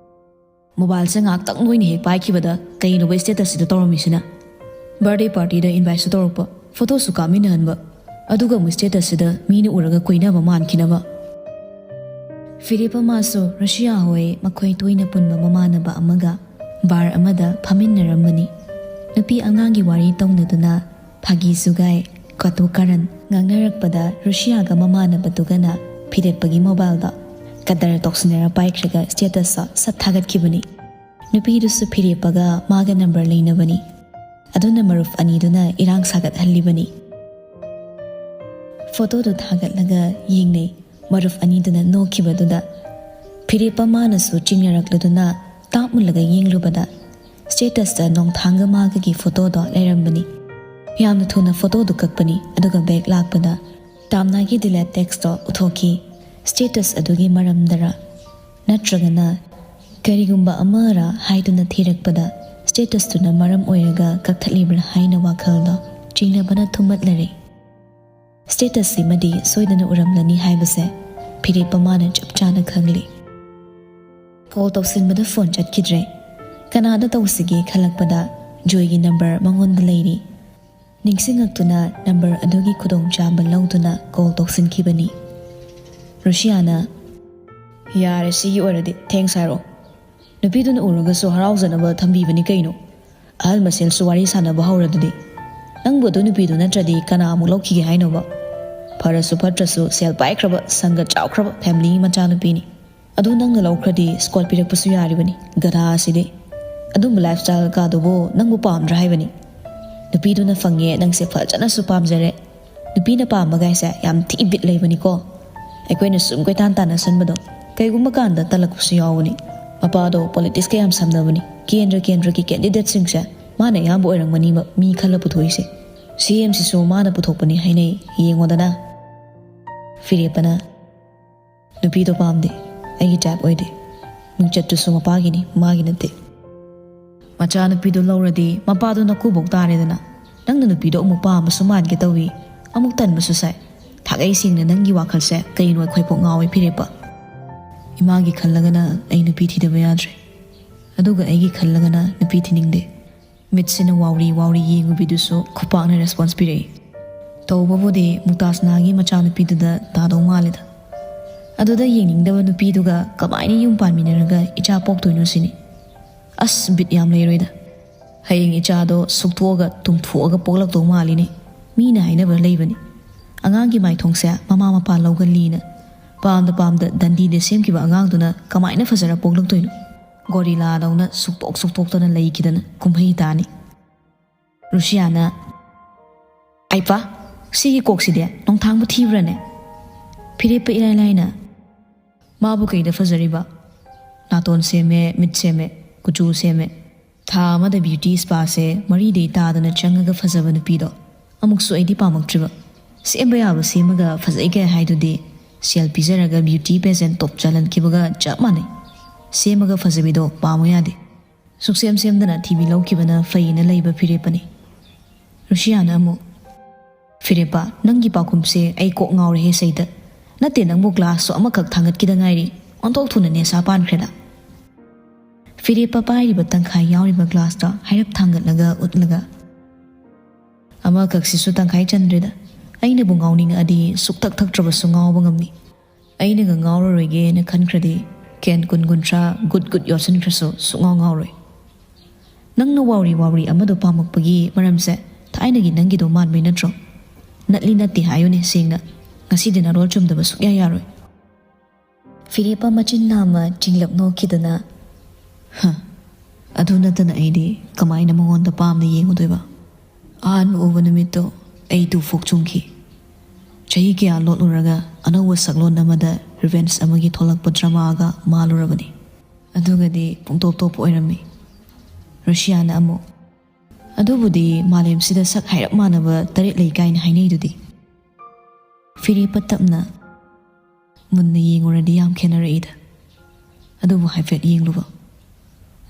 "ꯃꯣꯕꯥꯏꯜꯁꯦ ꯉꯥꯏꯍꯥꯛꯇꯪ ꯅꯣꯏꯅ ꯍꯦꯛ ꯄꯥꯏꯈꯤꯕꯗ ꯀꯩꯅꯣꯕ ꯁ꯭ꯇꯦꯇꯁꯁꯤꯗ ꯇꯧꯔꯝꯃꯤꯁꯤꯅ? ꯕꯥꯔꯗꯦ ꯄꯥꯔꯇꯤꯗ ꯏꯟꯚꯥꯏꯠꯁꯨ ꯇꯧꯔꯛꯄ, ꯐꯣꯇꯣꯁꯨ ꯀꯥꯞꯃꯤꯟꯅꯍꯟꯕ, ꯑꯗꯨꯒ ꯑꯃꯨꯛ ꯁ꯭ꯇꯦꯇꯁꯁꯤꯗ ꯃꯤꯅ ꯎꯔꯒ ꯀꯣꯏꯅꯕ ꯃꯥꯟꯈꯤꯅꯕ?" ꯐꯤꯔꯦꯞꯄ ꯃꯥꯁꯨ ꯔꯨꯁꯤꯌꯥ ꯍꯣꯏ ꯃꯈꯣꯏ ꯇꯣꯏꯅ ꯄꯨꯟꯕ ꯃꯃꯥꯟꯅꯕ ꯑꯃꯒ ꯕꯥꯔ ꯑꯃꯗ ꯐꯝꯃꯤꯟꯅꯔꯝꯕꯅꯤ꯫ ꯅꯨꯄꯤ ꯑꯉꯥꯡꯒꯤ ꯋꯥꯔꯤ ꯇꯧꯅꯗꯨꯅ, ꯐꯥꯒꯤ ꯖꯨꯒꯥꯏ, ꯀꯇꯨ ꯀꯥꯔꯟ ꯉꯥꯡꯅꯔꯛꯄꯗ ꯔꯨꯁꯤꯌꯥꯒ ꯃꯃꯥꯟꯅꯕꯗꯨꯒꯅ ꯐꯤꯔꯦꯞꯄꯒꯤ ꯃꯣꯕꯥꯏꯜꯗ ꯀꯗꯔ ꯇꯧꯁꯤꯟꯅꯔ ꯄꯥꯏꯈ꯭ꯔꯒ ꯁ꯭ꯇꯦꯇꯁꯇ ꯁꯠ ꯊꯥꯒꯠꯈꯤꯕꯅꯤ꯫ ꯅꯨꯄꯤꯗꯨꯁꯨ ꯐꯤꯔꯦꯞꯄꯒ ꯃꯥꯒ ꯅꯝꯕꯔ ꯂꯩꯅꯕꯅꯤ꯫ ꯑꯗꯨꯅ ꯃꯔꯨꯞ ꯑꯅꯤꯗꯨꯅ ꯏꯔꯥꯡ ꯁꯥꯒꯠꯍꯜꯂꯤꯕꯅꯤ꯫ ꯐꯣꯇꯣꯗꯨ ꯊꯥꯒꯠꯂꯒ ꯌꯦꯡꯅꯩ꯫ ꯃꯔꯨꯞ ꯑꯅꯤꯗꯨꯅ ꯅꯣꯛꯈꯤꯕꯗꯨꯗ ꯐꯤꯔꯦꯞꯄ ꯃꯥꯅꯁꯨ ꯆꯤꯡꯅꯔꯛꯂꯗꯨꯅ ꯇꯥꯞ ꯃꯨꯜꯂꯒ ꯌꯦꯡꯂꯨꯕꯗ ꯁ꯭ꯇꯦꯇꯁꯇ ꯅꯣꯡꯊꯥꯡꯒ ꯃꯥꯒꯒꯤ ꯐꯣꯇꯣꯗꯣ ꯂꯩꯔꯝꯕꯅꯤ꯫ ꯌꯥꯝꯅ ꯊꯨꯅ ꯐꯣꯇꯣꯗꯨ ꯀꯛꯄꯅꯤ, ꯑꯗꯨꯒ ꯕꯦꯛ ꯂꯥꯛꯄꯗ ꯇꯥꯝꯅꯥꯒꯤ ꯗꯤꯂꯦꯠ ꯇꯦꯛꯁꯇꯣ ꯎꯠꯊꯣꯛꯈꯤ꯫ ꯁ꯭ꯇꯦꯇꯁ ꯑꯗꯨꯒꯤ ꯃꯔꯝꯗꯔ, ꯅꯠꯇ꯭ꯔꯒꯅ ꯀꯔꯤꯒꯨꯝꯕ ꯑꯃꯔ ꯍꯥꯏꯗꯨꯅ ꯊꯤꯔꯛꯄꯗ ꯁ꯭ꯇꯦꯇꯁꯇꯨꯅ ꯃꯔꯝ ꯑꯣꯏꯔꯒ ꯀꯛꯊꯠꯂꯤꯕ꯭ꯔꯥ ꯍꯥꯏꯅ ꯋꯥꯈꯜꯗꯣ ꯆꯤꯡꯅꯕꯅ ꯊꯨꯝꯃꯠꯂꯔꯦ꯫ ꯁ꯭ꯇꯦꯇꯁꯁꯤꯃꯗꯤ ꯁꯣꯏꯗꯅ ꯎꯔꯝꯂꯅꯤ ꯍꯥꯏꯕꯁꯦ ꯐꯤꯔꯦꯞꯄ ꯃꯥꯅ ꯆꯞ ꯆꯥꯅ ꯈꯪꯂꯤ꯫ Call ꯇꯧꯁꯤꯟꯕꯗ phone ꯆꯠꯈꯤꯗ꯭ꯔꯦ꯫ ꯀꯅꯥꯗ ꯇꯧꯁꯤꯒꯦ ꯈꯜꯂꯛꯄꯗ ꯖꯣꯏꯒꯤ ꯅꯝꯕꯔ ꯃꯉꯣꯟꯗ ꯂꯩꯔꯤ꯫ ꯅꯤꯡꯁꯤꯡꯉꯛꯇꯨꯅ ꯅꯝꯕꯔ ꯑꯗꯨꯒꯤ ꯈꯨꯗꯣꯡꯆꯥꯕ ꯂꯧꯗꯨꯅ ꯀꯣꯜ ꯇꯧꯁꯤꯟꯈꯤꯕꯅꯤ꯫ ꯔꯨꯁꯤꯌꯥꯅ, "ꯌꯥꯔꯦ, ꯁꯤꯒꯤ ꯑꯣꯏꯔꯗꯤ ꯊꯦꯡꯁ ꯍꯥꯏꯔꯛꯑꯣ꯫ ꯅꯨꯄꯤꯗꯨꯅ ꯎꯔꯒꯁꯨ ꯍꯔꯥꯎꯖꯅꯕ ꯊꯝꯕꯤꯕꯅꯤ ꯀꯩꯅꯣ꯫ ꯑꯍꯜ ꯃꯁꯦꯜꯁꯨ ꯋꯥꯔꯤ ꯁꯥꯟꯅꯕ ꯍꯧꯔꯗꯨꯗꯤ꯫ ꯅꯪꯕꯨ ꯑꯗꯨ ꯅꯨꯄꯤꯗꯨ ꯅꯠꯇ꯭ꯔꯗꯤ ꯀꯅꯥ ꯑꯃꯨꯛ ꯂꯧꯈꯤꯒꯦ ꯍꯥꯏꯅꯣꯕ? ꯐꯔꯁꯨ ꯐꯠꯇ꯭ꯔꯁꯨ ꯁꯦꯜ ꯄꯥꯏꯈ꯭ꯔꯕ, ꯁꯪꯒ ꯆꯥꯎꯈ꯭ꯔꯕ ꯐꯦꯃꯤꯂꯤ ꯃꯆꯥꯅꯨꯄꯤꯅꯤ꯫ ꯑꯗꯨ ꯅꯪꯅ ꯂꯧꯈ꯭ꯔꯗꯤ ꯁ꯭ꯀꯣꯠ ꯄꯤꯔꯛꯄꯁꯨ ꯌꯥꯔꯤꯕꯅꯤ, ꯒꯙꯥ ꯑꯁꯤꯗꯤ꯫ ꯑꯗꯨꯝꯕ ꯂꯥꯏꯐ ꯁ꯭ꯇꯥꯏꯜ ꯀꯥꯗꯨꯕꯨ ꯅꯪꯕꯨ ꯄꯥꯝꯗ꯭ꯔꯥ ꯍꯥꯏꯕꯅꯤ? ꯅꯨꯄꯤꯗꯨꯅ ꯐꯪꯉꯦ, ꯅꯪꯁꯦ ꯐꯖꯅꯁꯨ ꯄꯥꯝꯖꯔꯦ꯫ ꯅꯨꯄꯤꯅ ꯄꯥꯝꯕꯒꯥꯏꯁꯦ ꯌꯥꯝ ꯊꯤ ꯕꯤꯠ ꯂꯩꯕꯅꯤꯀꯣ꯫ ꯑꯩꯈꯣꯏꯅ ꯁꯨꯝ ꯀꯣꯏꯇꯥꯟ ꯇꯥꯟꯅꯁꯟꯕꯗꯣ ꯀꯩꯒꯨꯝꯕ ꯀꯥꯟꯗ ꯇꯜꯂꯛꯄꯁꯨ ꯌꯥꯎꯕꯅꯤ꯫ ꯃꯄꯥꯗꯣ ꯄꯣꯂꯤꯇꯤꯛꯁꯀ ꯌꯥꯝ ꯁꯝꯅꯕꯅꯤ꯫ ꯀꯦꯟꯗ꯭ꯔ ꯀꯦꯟꯗ꯭ꯔꯒꯤ ꯀꯦꯟꯗꯤꯗꯦꯠꯁꯤꯡꯁꯦ ꯃꯥꯅ ꯑꯌꯥꯝꯕ ꯑꯣꯏꯔꯝꯒꯅꯤꯕ ꯃꯤ ꯈꯜꯂ ꯄꯨꯊꯣꯛꯏꯁꯦ꯫ ꯁꯤ ꯑꯦꯝꯁꯤꯁꯨ ꯃꯥꯅ ꯄꯨꯊꯣꯛꯄꯅꯤ ꯍꯥꯏꯅꯩ, ꯌꯦꯡꯉꯣꯗꯅ꯫" ꯐꯤꯔꯦꯞꯄꯅ, "ꯅꯨꯄꯤꯗꯣ ꯄꯥꯝꯗꯦ, ꯑꯩꯒꯤ ꯇꯥꯏꯞ ꯑꯣꯏꯗꯦ꯫ ꯃꯤꯡꯆꯠꯇꯨꯁꯨ ꯃꯄꯥꯒꯤꯅꯤ, ꯃꯥꯒꯤ ꯅꯠꯇꯦ꯫ ꯃꯆꯥꯅꯨꯄꯤꯗꯣ ꯂꯧꯔꯗꯤ ꯃꯄꯥꯗꯣ ꯅꯀꯨꯕꯣꯛ ꯇꯥꯔꯦꯗꯅ꯫ ꯅꯪꯅ ꯅꯨꯄꯤꯗꯣ ꯑꯃꯨꯛ ꯄꯥꯝꯕꯁꯨ ꯃꯥꯟꯒꯦ ꯇꯧꯏ, ꯑꯃꯨꯛ ꯇꯟꯕꯁꯨ ꯁꯥꯏ꯫ ꯊꯥꯒꯩ ꯁꯦꯡꯅ ꯅꯪꯒꯤ ꯋꯥꯈꯜꯁꯦ ꯀꯩꯅꯣ ꯑꯩꯈꯣꯏꯐꯥꯎ ꯉꯥꯎꯋꯦ ꯐꯤꯔꯦꯞꯄ꯫ ꯏꯃꯥꯒꯤ ꯈꯜꯂꯒꯅ ꯑꯩ ꯅꯨꯄꯤ ꯊꯤꯗꯕ ꯌꯥꯗ꯭ꯔꯦ꯫ ꯑꯗꯨꯒ ꯑꯩꯒꯤ ꯈꯜꯂꯒꯅ ꯅꯨꯄꯤ ꯊꯤꯅꯤꯡꯗꯦ꯫" ꯃꯤꯠꯁꯤꯅ ꯋꯥꯎꯔꯤ ꯋꯥꯎꯔꯤ ꯌꯦꯡꯉꯨꯕꯤꯗꯨꯁꯨ ꯈꯨꯄꯥꯛꯅ ꯔꯦꯁꯄꯣꯟꯁ ꯄꯤꯔꯛꯏ꯫ ꯇꯧꯕꯕꯨꯗꯤ ꯃꯨꯛꯇꯥꯖꯅꯥꯒꯤ ꯃꯆꯥꯅꯨꯄꯤꯗꯨꯗ ꯇꯥꯗꯧ ꯃꯥꯜꯂꯦꯗ꯫ ꯑꯗꯨꯗ ꯌꯦꯡꯅꯤꯡꯗꯕ ꯅꯨꯄꯤꯗꯨꯒ ꯀꯃꯥꯏꯅ ꯌꯨꯝ ꯄꯥꯟꯃꯤꯟꯅꯔꯒ ꯏꯆꯥ ꯄꯣꯛꯇꯣꯏꯅꯣ ꯁꯤꯅꯤ꯫ ꯑꯁ, ꯕꯤꯠ ꯌꯥꯝ ꯂꯩꯔꯣꯏꯗ꯫ ꯍꯌꯦꯡ ꯏꯆꯥꯗꯣ ꯁꯨꯛꯇꯣꯛꯑꯒ ꯇꯨꯝꯊꯣꯛꯑꯒ ꯄꯣꯛꯂꯛꯇꯧ ꯃꯥꯜꯂꯤꯅꯦ꯫ ꯃꯤꯅ ꯍꯥꯏꯅꯕ ꯂꯩꯕꯅꯤ, ꯑꯉꯥꯡꯒꯤ ꯃꯥꯏꯊꯣꯡꯁꯦ ꯃꯃꯥ ꯃꯄꯥ ꯂꯧꯒꯜꯂꯤꯅ꯫ ꯄꯥꯝꯗ ꯄꯥꯝꯗ ꯗꯟꯗꯤꯗ ꯁꯦꯝꯈꯤꯕ ꯑꯉꯥꯡꯗꯨꯅ ꯀꯃꯥꯏꯅ ꯐꯖꯔ ꯄꯣꯛꯂꯛꯇꯣꯏꯅꯣ? ꯒꯣꯔꯤꯂꯥꯗꯧꯅ ꯁꯨꯛꯇꯣꯛ ꯁꯨꯛꯇꯣꯛꯇꯅ ꯂꯩꯈꯤꯗꯅ ꯀꯨꯝꯍꯩ ꯇꯥꯅꯤ꯫ ꯔꯨꯁꯤꯌꯥꯅ, "ꯑꯩꯄꯥ, ꯁꯤꯒꯤ ꯀꯣꯛꯁꯤꯗꯤ ꯅꯣꯡꯊꯥꯡꯕ ꯊꯤꯕ꯭ꯔꯥꯅꯦ?" ꯐꯤꯔꯦꯞꯄ ꯏꯔꯥꯏ ꯂꯥꯏꯅ, "ꯃꯥꯕꯨ ꯀꯩꯗ ꯐꯖꯔꯤꯕ? ꯅꯥꯇꯣꯟ ꯁꯦꯝꯃꯦ, ꯃꯤꯠ ꯁꯦꯝꯃꯦ, ꯀꯨꯆꯨ ꯁꯦꯝꯃꯦ, ꯊꯥ ꯑꯃꯗ ꯕ꯭ꯌꯨꯇꯤ ꯁ꯭ꯄꯥꯁꯦ ꯃꯔꯤꯗꯩ ꯇꯥꯗꯅ ꯆꯪꯉꯒ ꯐꯖꯕ ꯅꯨꯄꯤꯗꯣ ꯑꯃꯨꯛꯁꯨ ꯑꯩꯗꯤ ꯄꯥꯝꯃꯛꯇ꯭ꯔꯤꯕ꯫ ꯁꯦꯝꯕ ꯌꯥꯕ ꯁꯦꯝꯃꯒ ꯐꯖꯩꯒ ꯍꯥꯏꯗꯨꯗꯤ ꯁꯦꯜ ꯄꯤꯖꯔꯒ ꯕ꯭ꯌꯨꯇꯤ ꯄꯦꯖꯦꯟ ꯇꯣꯞ ꯆꯥꯜꯍꯟꯈꯤꯕꯒ ꯆꯞ ꯃꯥꯟꯅꯩ꯫ ꯁꯦꯝꯃꯒ ꯐꯖꯕꯤꯗꯣ ꯄꯥꯝꯃꯨ ꯌꯥꯗꯦ꯫ ꯁꯨꯛꯁꯦꯝ ꯁꯦꯝꯗꯅ ꯊꯤꯕꯤ ꯂꯧꯈꯤꯕꯅ ꯐꯩꯌꯦꯅ ꯂꯩꯕ ꯐꯤꯔꯦꯞꯄꯅꯤ꯫ ꯔꯨꯁꯤꯌꯥꯅ ꯑꯃꯨꯛ, "ꯐꯤꯔꯦꯞꯄ, ꯅꯪꯒꯤ ꯄꯥꯎꯈꯨꯝꯁꯦ ꯑꯩ ꯀꯣꯛ ꯉꯥꯎꯔꯦꯍꯦ ꯁꯩꯗ꯫ ꯅꯠꯇꯦ, ꯅꯪꯕꯨ ꯒ꯭ꯂꯥꯁꯁꯨ ꯑꯃꯈꯛ ꯊꯥꯡꯒꯠꯈꯤꯗ ꯉꯥꯏꯔꯤ, ꯑꯣꯟꯊꯣꯛ ꯊꯨꯅ ꯅꯦꯁꯥ ꯄꯥꯟꯈ꯭ꯔꯦꯗ꯫" ꯐꯤꯔꯦꯞꯄ ꯄꯥꯏꯔꯤꯕ ꯇꯪꯈꯥꯏ ꯌꯥꯎꯔꯤꯕ ꯒ꯭ꯂꯥꯁꯇꯣ ꯍꯥꯏꯔꯞ ꯊꯥꯡꯒꯠꯂꯒ ꯎꯠꯂꯒ, "ꯑꯃꯈꯛꯁꯤꯁꯨ ꯇꯪꯈꯥꯏ ꯆꯟꯗ꯭ꯔꯦꯗ꯫ ꯑꯩꯅꯕꯨ ꯉꯥꯎꯅꯤꯡꯉꯛꯑꯗꯤ ꯁꯨꯛꯊꯛ ꯊꯛꯇ꯭ꯔꯕꯁꯨ ꯉꯥꯎꯕ ꯉꯝꯃꯤ꯫ ꯑꯩꯅꯒ ꯉꯥꯎꯔꯔꯣꯏꯒꯦꯅ ꯈꯟꯈ꯭ꯔꯗꯤ ꯀꯦꯟ ꯀꯨꯟ ꯀꯨꯟꯊ꯭ꯔꯥ ꯒꯨꯠ ꯒꯨꯠ ꯌꯣꯠꯁꯤꯟꯈ꯭ꯔꯁꯨ ꯁꯨꯛꯉꯥꯎ ꯉꯥꯎꯔꯣꯏ꯫ ꯅꯪꯅ ꯋꯥꯎꯔꯤ ꯋꯥꯎꯔꯤ ꯑꯃꯗꯣ ꯄꯥꯝꯃꯛꯄꯒꯤ ꯃꯔꯝꯁꯦ ꯊꯥꯏꯅꯒꯤ ꯅꯪꯒꯤꯗꯣ ꯃꯥꯟꯕꯩ ꯅꯠꯇ꯭ꯔꯣ? ꯅꯠꯂꯤ ꯅꯠꯇꯦ ꯍꯥꯏꯌꯨꯅꯦ ꯁꯦꯡꯅ꯫ ꯉꯁꯤꯗꯤ ꯅꯔꯣꯜ ꯆꯨꯝꯗꯕ ꯁꯨꯛꯌꯥ ꯌꯥꯔꯣꯏ꯫" ꯐꯤꯔꯦꯞꯄ ꯃꯆꯤꯟ ꯅꯥꯝꯃ ꯆꯤꯡꯂꯞ ꯅꯣꯛꯈꯤꯗꯨꯅ, "ꯍ, ꯑꯗꯨ ꯅꯠꯇꯅ ꯑꯩꯗꯤ ꯀꯃꯥꯏꯅ ꯃꯉꯣꯟꯗ ꯄꯥꯝꯅ ꯌꯦꯡꯉꯨꯗꯣꯏꯕ? ꯑꯍꯥꯟꯕ ꯎꯕ ꯅꯨꯃꯤꯠꯇꯣ ꯑꯩ ꯇꯨ ꯐꯣꯛ ꯆꯨꯡꯈꯤ꯫ ꯆꯍꯤ ꯀꯌꯥ ꯂꯣꯠꯂꯨꯔꯒ ꯑꯅꯧꯕ ꯁꯛꯂꯣꯟ ꯑꯃꯗ ꯔꯤꯚꯦꯟꯁ ꯑꯃꯒꯤ ꯊꯣꯛꯂꯛꯄ ꯗ꯭ꯔꯃꯥꯒ ꯃꯥꯜꯂꯨꯔꯕꯅꯤ꯫ ꯑꯗꯨꯒꯗꯤ ꯄꯨꯡꯇꯣꯞ ꯇꯣꯞꯄ ꯑꯣꯏꯔꯝꯃꯤ꯫" ꯔꯨꯁꯤꯌꯥꯅ ꯑꯃꯨꯛ, "ꯑꯗꯨꯕꯨꯗꯤ ꯃꯥꯂꯦꯝꯁꯤꯗ ꯁꯛ ꯍꯥꯏꯔꯞ ꯃꯥꯟꯅꯕ ꯇꯔꯦꯠ ꯂꯩ ꯀꯥꯏꯅ ꯍꯥꯏꯅꯩꯗꯨꯗꯤ꯫" ꯐꯤꯔꯦꯞꯄ ꯇꯞꯅ, "ꯃꯨꯟꯅ ꯌꯦꯡꯉꯨꯔꯗꯤ ꯌꯥꯝ ꯈꯦꯠꯅꯔꯛꯏꯗ꯫ ꯑꯗꯨꯕꯨ ꯍꯥꯏꯐꯦꯠ ꯌꯦꯡꯂꯨꯕ꯫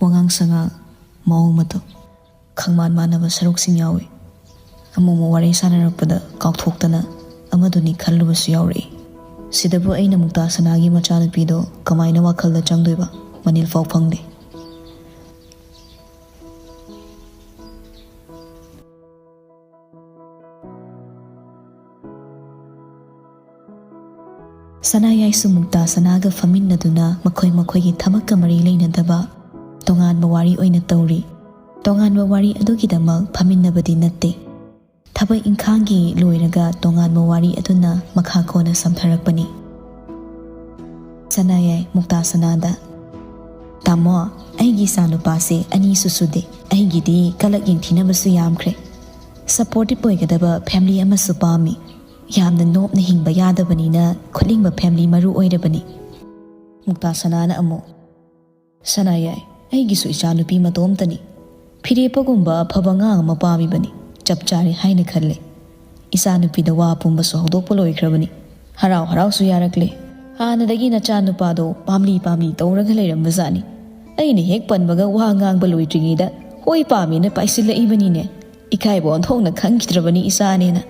ꯋꯥꯉꯥꯡ ꯁꯉꯥꯡ, ꯃꯑꯣꯡ ꯃꯇꯧ, ꯈꯪꯃꯥꯟ ꯃꯥꯟꯅꯕ ꯁꯔꯨꯛꯁꯤꯡ ꯌꯥꯎꯏ꯫ ꯑꯃꯨꯛ ꯑꯃꯨꯛ ꯋꯥꯔꯤ ꯁꯥꯟꯅꯔꯛꯄꯗ ꯀꯥꯎꯊꯣꯛꯇꯅ ꯑꯃꯗꯨꯅꯤ ꯈꯜꯂꯨꯕꯁꯨ ꯌꯥꯎꯔꯛꯏ꯫ ꯁꯤꯗꯕꯨ ꯑꯩꯅ ꯃꯨꯛꯇꯥ ꯁꯅꯥꯒꯤ ꯃꯆꯥꯅꯨꯄꯤꯗꯣ ꯀꯃꯥꯏꯅ ꯋꯥꯈꯜꯗ ꯆꯪꯗꯣꯏꯕ? ꯃꯅꯤꯜ ꯐꯥꯎ ꯐꯪꯗꯦ꯫" ꯁꯅꯥꯌꯥꯏꯁꯨ ꯃꯨꯛꯇꯥ ꯁꯅꯥꯒ ꯐꯝꯃꯤꯟꯅꯗꯨꯅ ꯃꯈꯣꯏ ꯃꯈꯣꯏꯒꯤ ꯊꯕꯛꯀ ꯃꯔꯤ ꯂꯩꯅꯗꯕ ꯇꯣꯉꯥꯟꯕ ꯋꯥꯔꯤ ꯑꯣꯏꯅ ꯇꯧꯔꯤ꯫ ꯇꯣꯉꯥꯟꯕ ꯋꯥꯔꯤ ꯑꯗꯨꯒꯤꯗꯃꯛ ꯐꯝꯃꯤꯟꯅꯕꯗꯤ ꯅꯠꯇꯦ꯫ ꯊꯕꯛ ꯏꯪꯈꯥꯡꯒꯤ ꯂꯣꯏꯔꯒ ꯇꯣꯉꯥꯟꯕ ꯋꯥꯔꯤ ꯑꯗꯨꯅ ꯃꯈꯥ ꯀꯣꯟꯅ ꯁꯝꯊꯔꯛꯄꯅꯤ꯫ ꯁꯅꯥꯌꯥꯏ ꯃꯨꯛꯇꯥ ꯁꯅꯥꯗ, "ꯇꯥꯃꯣ, ꯑꯩꯒꯤ ꯏꯆꯥ ꯅꯨꯄꯥꯁꯦ ꯑꯅꯤꯁꯨ ꯁꯨꯗꯦ꯫ ꯑꯩꯒꯤꯗꯤ ꯀꯂꯛ ꯌꯦꯡꯊꯤꯅꯕꯁꯨ ꯌꯥꯝꯈ꯭ꯔꯦ꯫ ꯁꯄꯣꯔꯇꯤꯞ ꯑꯣꯏꯒꯗꯕ ꯐꯦꯃꯤꯂꯤ ꯑꯃꯁꯨ ꯄꯥꯝꯃꯤ꯫ ꯌꯥꯝꯅ ꯅꯣꯞꯅ ꯍꯤꯡꯕ ꯌꯥꯗꯕꯅꯤꯅ ꯈꯨꯠꯂꯤꯡꯕ ꯐꯦꯃꯤꯂꯤ ꯃꯔꯨ ꯑꯣꯏꯔꯕꯅꯤ꯫" ꯃꯨꯛꯇꯥ ꯁꯅꯥꯅ ꯑꯃꯨꯛ, "ꯁꯅꯥꯌꯥꯏ, ꯑꯩꯒꯤꯁꯨ ꯏꯆꯥ ꯅꯨꯄꯤ ꯃꯇꯣꯝꯇꯅꯤ꯫ ꯐꯤꯔꯦꯞꯄꯒꯨꯝꯕ ꯑꯐꯕ ꯑꯉꯥꯡ ꯑꯃ ꯄꯥꯝꯃꯤꯕꯅꯤ꯫ ꯆꯞ ꯆꯥꯔꯦ ꯍꯥꯏꯅ ꯈꯜꯂꯦ꯫ ꯏꯆꯥꯅꯨꯄꯤꯗ ꯋꯥ ꯄꯨꯝꯕꯁꯨ ꯍꯧꯗꯣꯛꯄ ꯂꯣꯏꯈ꯭ꯔꯕꯅꯤ꯫ ꯍꯔꯥꯎ ꯍꯔꯥꯎꯁꯨ ꯌꯥꯔꯛꯂꯦ꯫ ꯍꯥꯟꯅꯗꯒꯤ ꯅꯆꯥꯅꯨꯄꯥꯗꯣ ꯄꯥꯝꯂꯤ ꯄꯥꯝꯂꯤ ꯇꯧꯔꯒ ꯂꯩꯔꯝꯕꯖꯥꯠꯅꯤ꯫ ꯑꯩꯅ ꯍꯦꯛ ꯄꯟꯕꯒ ꯋꯥ ꯉꯥꯡꯕ ꯂꯣꯏꯗ꯭ꯔꯤꯉꯩꯗ ꯍꯣꯏ ꯄꯥꯝꯃꯦꯅ ꯄꯥꯏꯁꯤꯜꯂꯛꯏꯕꯅꯤꯅꯦ꯫ ꯏꯀꯥꯏꯕ ꯑꯣꯟꯊꯣꯛꯅ ꯈꯪꯈꯤꯗ꯭ꯔꯕꯅꯤ ꯏꯆꯥꯅꯦꯅ꯫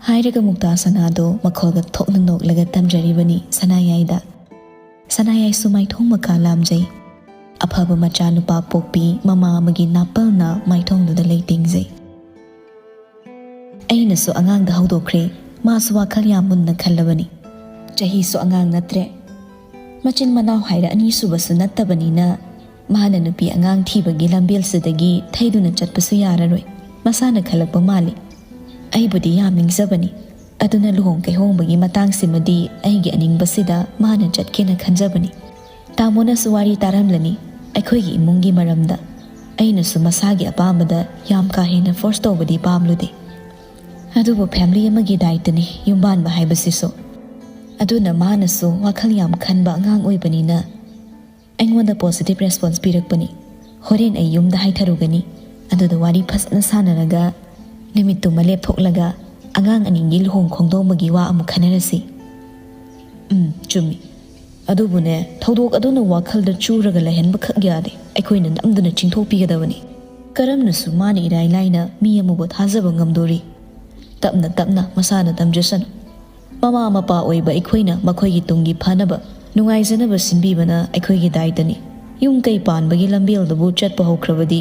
ꯍꯥꯏꯔꯒ ꯃꯨꯛꯇꯥ ꯁꯅꯥꯗꯣ ꯃꯈꯣꯜꯒ ꯊꯣꯛꯅ ꯅꯣꯛꯂꯒ ꯇꯝꯖꯔꯤꯕꯅꯤ ꯁꯅꯥꯌꯥꯏꯗ꯫ ꯁꯅꯥꯌꯥꯏꯁꯨ ꯃꯥꯏꯊꯣꯡ ꯃꯀꯥ ꯂꯥꯝꯖꯩ꯫ ꯑꯐꯕ ꯃꯆꯥꯅꯨꯄꯥ ꯄꯣꯛꯄꯤ ꯃꯃꯥ ꯑꯃꯒꯤ ꯅꯥꯄꯜꯅ ꯃꯥꯏꯊꯣꯡꯗꯨꯗ ꯂꯩꯇꯦꯡꯖꯩ꯫ ꯑꯩꯅꯁꯨ ꯑꯉꯥꯡꯗ ꯍꯧꯗꯣꯛꯈ꯭ꯔꯦ꯫ ꯃꯥꯁꯨ ꯋꯥꯈꯜ ꯌꯥꯝ ꯃꯨꯟꯅ ꯈꯜꯂꯕꯅꯤ꯫ ꯆꯍꯤꯁꯨ ꯑꯉꯥꯡ ꯅꯠꯇ꯭ꯔꯦ꯫ ꯃꯆꯤꯟ ꯃꯅꯥꯎ ꯍꯥꯏꯔ ꯑꯅꯤꯁꯨꯕꯁꯨ ꯅꯠꯇꯕꯅꯤꯅ ꯃꯥꯅ ꯅꯨꯄꯤ ꯑꯉꯥꯡ ꯊꯤꯕꯒꯤ ꯂꯝꯕꯦꯜꯁꯤꯗꯒꯤ ꯊꯩꯗꯨꯅ ꯆꯠꯄꯁꯨ ꯌꯥꯔꯔꯣꯏ꯫ ꯃꯁꯥꯅ ꯈꯜꯂꯛꯄ ꯃꯥꯜꯂꯤ꯫ ꯑꯩꯕꯨꯗꯤ ꯌꯥꯝ ꯅꯤꯡꯖꯕꯅꯤ꯫ ꯑꯗꯨꯅ ꯂꯨꯍꯣꯡ ꯀꯩꯍꯣꯡꯕꯒꯤ ꯃꯇꯥꯡꯁꯤꯃꯗꯤ ꯑꯩꯒꯤ ꯑꯅꯤꯡꯕꯁꯤꯗ ꯃꯥꯅ ꯆꯠꯀꯦꯅ ꯈꯟꯖꯕꯅꯤ꯫ ꯇꯥꯃꯣꯅꯁꯨ ꯋꯥꯔꯤ ꯇꯥꯔꯝꯂꯅꯤ ꯑꯩꯈꯣꯏꯒꯤ ꯏꯃꯨꯡꯒꯤ ꯃꯔꯝꯗ꯫ ꯑꯩꯅꯁꯨ ꯃꯁꯥꯒꯤ ꯑꯄꯥꯝꯕꯗ ꯌꯥꯝ ꯀꯥ ꯍꯦꯟꯅ ꯐꯣꯔꯁ ꯇꯧꯕꯗꯤ ꯄꯥꯝꯂꯨꯗꯦ꯫ ꯑꯗꯨꯕꯨ ꯐꯦꯃꯤꯂꯤ ꯑꯃꯒꯤ ꯗꯥꯏꯇꯅꯤ ꯌꯨꯝꯕꯥꯟꯕ ꯍꯥꯏꯕꯁꯤꯁꯨ꯫ ꯑꯗꯨꯅ ꯃꯥꯅꯁꯨ ꯋꯥꯈꯜ ꯌꯥꯝ ꯈꯟꯕ ꯑꯉꯥꯡ ꯑꯣꯏꯕꯅꯤꯅ ꯑꯩꯉꯣꯟꯗ ꯄꯣꯖꯤꯇꯤꯚ ꯔꯦꯁꯄꯣꯟꯁ ꯄꯤꯔꯛꯄꯅꯤ꯫ ꯍꯣꯔꯦꯟ ꯑꯩ ꯌꯨꯝꯗ ꯍꯥꯏꯊꯔꯨꯒꯅꯤ꯫ ꯑꯗꯨꯗ ꯋꯥꯔꯤ ꯐꯖꯅ ꯁꯥꯟꯅꯔꯒ ꯅꯨꯃꯤꯠꯇꯨꯃ ꯂꯦꯞꯊꯣꯛꯂꯒ ꯑꯉꯥꯡ ꯑꯅꯤꯒꯤ ꯂꯨꯍꯣꯡ ꯈꯣꯡꯗꯣꯡꯕꯒꯤ ꯋꯥ ꯑꯃꯨꯛ ꯈꯟꯅꯔꯁꯤ꯫ ꯎꯝ, ꯆꯨꯝꯃꯤ꯫ ꯑꯗꯨꯕꯨꯅꯦ, ꯊꯧꯗꯣꯛ ꯑꯗꯨꯅ ꯋꯥꯈꯜꯗ ꯆꯨꯔꯒ ꯂꯩꯍꯟꯕꯈꯛ ꯌꯥꯗꯦ꯫ ꯑꯩꯈꯣꯏꯅ ꯅꯝꯗꯨꯅ ꯆꯤꯡꯊꯣꯛꯄꯤꯒꯗꯕꯅꯤ꯫ ꯀꯔꯝꯅꯁꯨ ꯃꯥꯅ ꯏꯔꯥꯏ ꯂꯥꯏꯅ ꯃꯤ ꯑꯃꯕꯨ ꯊꯥꯖꯕ ꯉꯝꯗꯣꯔꯤ? ꯇꯞꯅ ꯇꯞꯅ ꯃꯁꯥꯅ ꯇꯝꯖꯁꯅꯨ꯫ ꯃꯃꯥ ꯃꯄꯥ ꯑꯣꯏꯕ ꯑꯩꯈꯣꯏꯅ ꯃꯈꯣꯏꯒꯤ ꯇꯨꯡꯒꯤ ꯐꯅꯕ, ꯅꯨꯡꯉꯥꯏꯖꯅꯕ ꯁꯤꯟꯕꯤꯕꯅ ꯑꯩꯈꯣꯏꯒꯤ ꯗꯥꯏꯇꯅꯤ꯫ ꯌꯨꯝ ꯀꯩ ꯄꯥꯟꯕꯒꯤ ꯂꯝꯕꯦꯜꯗꯕꯨ ꯆꯠꯄ ꯍꯧꯈ꯭ꯔꯕꯗꯤ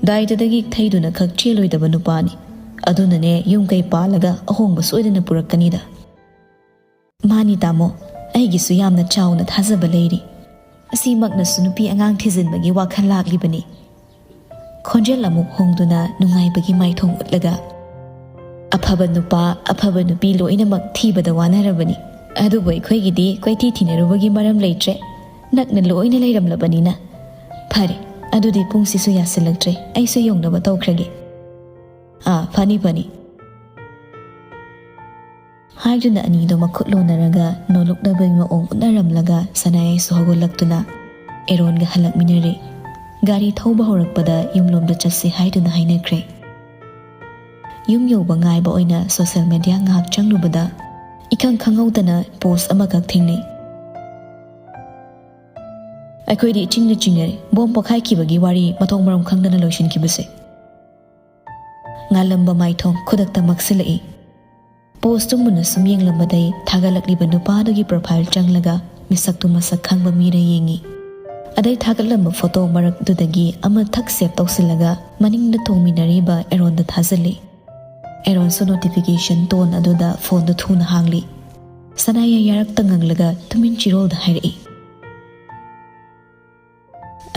ꯗꯥꯏꯇꯗꯒꯤ ꯊꯩꯗꯨꯅ ꯈꯛ ꯆꯦꯜꯂꯣꯏꯗꯕ ꯅꯨꯄꯥꯅꯤ꯫ ꯑꯗꯨꯅꯅꯦ ꯌꯨꯝ ꯀꯩ ꯄꯥꯜꯂꯒ ꯑꯍꯣꯡꯕ ꯁꯣꯏꯗꯅ ꯄꯨꯔꯛꯀꯅꯤꯗ꯫ ꯃꯥꯅꯤ ꯇꯥꯃꯣ, ꯑꯩꯒꯤꯁꯨ ꯌꯥꯝꯅ ꯆꯥꯎꯅ ꯊꯥꯖꯕ ꯂꯩꯔꯤ꯫ ꯑꯁꯤꯃꯛꯅꯁꯨ ꯅꯨꯄꯤ ꯑꯉꯥꯡ ꯊꯤꯖꯤꯟꯕꯒꯤ ꯋꯥꯈꯜ ꯂꯥꯛꯂꯤꯕꯅꯤ꯫ ꯈꯣꯟꯖꯦꯜ ꯑꯃꯨꯛ ꯍꯣꯡꯗꯨꯅ ꯅꯨꯡꯉꯥꯏꯕꯒꯤ ꯃꯥꯏꯊꯣꯡ ꯎꯠꯂꯒ, "ꯑꯐꯕ ꯅꯨꯄꯥ, ꯑꯐꯕ ꯅꯨꯄꯤ ꯂꯣꯏꯅꯃꯛ ꯊꯤꯕꯗ ꯋꯥꯅꯔꯕꯅꯤ꯫ ꯑꯗꯨꯕꯨ ꯑꯩꯈꯣꯏꯒꯤꯗꯤ ꯀꯣꯏꯊꯤ ꯊꯤꯅꯔꯨꯕꯒꯤ ꯃꯔꯝ ꯂꯩꯇ꯭ꯔꯦ꯫ ꯅꯛꯅ ꯂꯣꯏꯅ ꯂꯩꯔꯝꯂꯕꯅꯤꯅ꯫ ꯐꯔꯦ, ꯑꯗꯨꯗꯤ ꯄꯨꯡꯁꯤꯁꯨ ꯌꯥꯁꯤꯜꯂꯛꯇ꯭ꯔꯦ꯫ ꯑꯩꯁꯨ ꯌꯧꯅꯕ ꯇꯧꯈ꯭ꯔꯒꯦ꯫" "ꯑꯥ, ꯐꯅꯤ, ꯐꯅꯤ꯫" ꯍꯥꯏꯗꯨꯅ ꯑꯅꯤꯗꯣ ꯃꯈꯨꯠ ꯂꯣꯟꯅꯔꯒ ꯅꯣꯂꯨꯛꯅꯕꯒꯤ ꯃꯑꯣꯡ ꯎꯠꯅꯔꯝꯂꯒ ꯁꯅꯥꯌꯥꯏꯁꯨ ꯍꯧꯒꯠꯂꯛꯇꯨꯅ ꯑꯦꯔꯣꯟꯒ ꯍꯜꯂꯛꯃꯤꯟꯅꯔꯦ꯫ ꯒꯥꯔꯤ ꯊꯧꯕ ꯍꯧꯔꯛꯄꯗ ꯌꯨꯝꯂꯣꯝꯗ ꯆꯠꯁꯤ ꯍꯥꯏꯗꯨꯅ ꯍꯥꯏꯅꯈ꯭ꯔꯦ꯫ ꯌꯨꯝ ꯌꯧꯕ ꯉꯥꯏꯕ ꯑꯣꯏꯅ ꯁꯣꯁꯦꯜ ꯃꯦꯗꯤꯌꯥ ꯉꯥꯏꯍꯥꯛ ꯆꯪꯂꯨꯕꯗ ꯏꯈꯪ ꯈꯪꯍꯧꯗꯅ ꯄꯣꯁ ꯑꯃꯈꯛ ꯊꯦꯡꯅꯩ꯫ ꯑꯩꯈꯣꯏꯗꯤ ꯏꯆꯤꯡꯗ ꯆꯤꯡꯅꯔꯦ, ꯕꯣꯝ ꯄꯣꯈꯥꯏꯈꯤꯕꯒꯤ ꯋꯥꯔꯤ ꯃꯊꯣꯡ ꯃꯔꯝ ꯈꯪꯗꯅ ꯂꯣꯏꯁꯤꯟꯈꯤꯕꯁꯦ꯫ ꯉꯥꯜꯂꯝꯕ ꯃꯥꯏꯊꯣꯡ ꯈꯨꯗꯛꯇ ꯃꯛꯁꯤꯜꯂꯛꯏ꯫ ꯄꯣꯁꯇꯨ ꯃꯨꯟꯅ ꯁꯨꯝ ꯌꯦꯡꯂꯝꯕꯗꯩ ꯊꯥꯒꯠꯂꯛꯂꯤꯕ ꯅꯨꯄꯥꯗꯨꯒꯤ ꯄ꯭ꯔꯣꯐꯥꯏꯜ ꯆꯪꯂꯒ ꯃꯤꯁꯛꯇꯨ ꯃꯁꯛ ꯈꯪꯕ ꯃꯤꯔ ꯌꯦꯡꯉꯤ꯫ ꯑꯗꯩ ꯊꯥꯒꯠꯂꯝꯕ ꯐꯣꯇꯣ ꯃꯔꯛꯇꯨꯗꯒꯤ ꯑꯃ ꯊꯛ ꯁꯦꯞ ꯇꯧꯁꯤꯜꯂꯒ ꯃꯅꯤꯡꯗ ꯇꯣꯡꯃꯤꯟꯅꯔꯤꯕ ꯑꯦꯔꯣꯟꯗ ꯊꯥꯖꯤꯜꯂꯤ꯫ ꯑꯦꯔꯣꯟꯁꯨ ꯅꯣꯇꯤꯐꯤꯀꯦꯁꯟ ꯇꯣꯟ ꯑꯗꯨꯗ ꯐꯣꯟꯗꯨ ꯊꯨꯅ ꯍꯥꯡꯂꯤ꯫ ꯁꯅꯥꯌꯥ ꯌꯥꯔꯛꯇ ꯉꯪꯂꯒ ꯇꯨꯃꯤꯟ ꯆꯤꯔꯣꯜꯗ ꯍꯥꯏꯔꯛꯏ,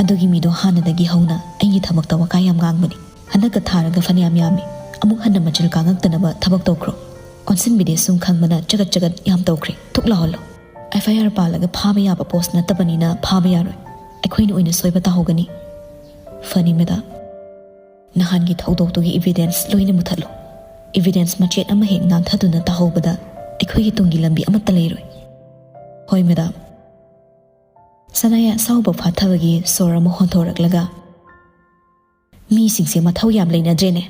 "ꯑꯗꯨꯒꯤ ꯃꯤꯗꯣ ꯍꯥꯟꯅꯗꯒꯤ ꯍꯧꯅ ꯑꯩꯒꯤ ꯊꯕꯛꯇ ꯋꯥꯀꯥꯏ ꯌꯥꯝ ꯉꯥꯡꯕꯅꯤ꯫ ꯍꯟꯗꯛꯀ ꯊꯥꯔꯒ ꯐꯅꯌꯥꯝ ꯌꯥꯝꯃꯤ꯫ ꯑꯃꯨꯛ ꯍꯟꯅ ꯃꯆꯤꯜ ꯀꯥꯡꯉꯛꯇꯅꯕ ꯊꯕꯛ ꯇꯧꯈ꯭ꯔꯣ꯫ ꯑꯣꯟꯁꯤꯟꯕꯤꯗꯦ ꯁꯨꯝ ꯈꯪꯕꯅ ꯆꯒꯠ ꯆꯒꯠ ꯌꯥꯝ ꯇꯧꯈ꯭ꯔꯦ꯫ ꯊꯨꯛ ꯂꯥꯎꯍꯜꯂꯣ꯫ ꯑꯦꯐ ꯑꯥꯏ ꯑꯥꯔ ꯄꯥꯜꯂꯒ ꯐꯥꯕ ꯌꯥꯕ ꯄꯣꯁ ꯅꯠꯇꯕꯅꯤꯅ ꯐꯥꯕ ꯌꯥꯔꯣꯏ꯫ ꯑꯩꯈꯣꯏꯅ ꯑꯣꯏꯅ ꯁꯣꯏꯕ ꯇꯥꯍꯧꯒꯅꯤ꯫" "ꯐꯅꯤ ꯃꯦꯗꯥꯝ꯫ ꯅꯍꯥꯟꯒꯤ ꯊꯧꯗꯣꯛꯇꯨꯒꯤ ꯏꯚꯤꯗꯦꯟꯁ ꯂꯣꯏꯅ ꯃꯨꯊꯠꯂꯣ꯫ ꯏꯚꯤꯗꯦꯟꯁ ꯃꯆꯦꯠ ꯑꯃ ꯍꯦꯛ ꯅꯥꯟꯊꯗꯨꯅ ꯇꯥꯍꯧꯕꯗ ꯑꯩꯈꯣꯏꯒꯤ ꯇꯨꯡꯒꯤ ꯂꯝꯕꯤ ꯑꯃꯠꯇ ꯂꯩꯔꯣꯏ꯫" "ꯍꯣꯏ ꯃꯦꯗꯥꯝ꯫" ꯁꯅꯥꯌꯥ ꯑꯁꯥꯎꯕ ꯐꯥꯊꯕꯒꯤ ꯁꯣꯔ ꯑꯃ ꯍꯣꯟꯊꯣꯔꯛꯂꯒ, "ꯃꯤꯁꯤꯡꯁꯦ ꯃꯊꯧ ꯌꯥꯝ ꯂꯩꯅꯗ꯭ꯔꯦꯅꯦ꯫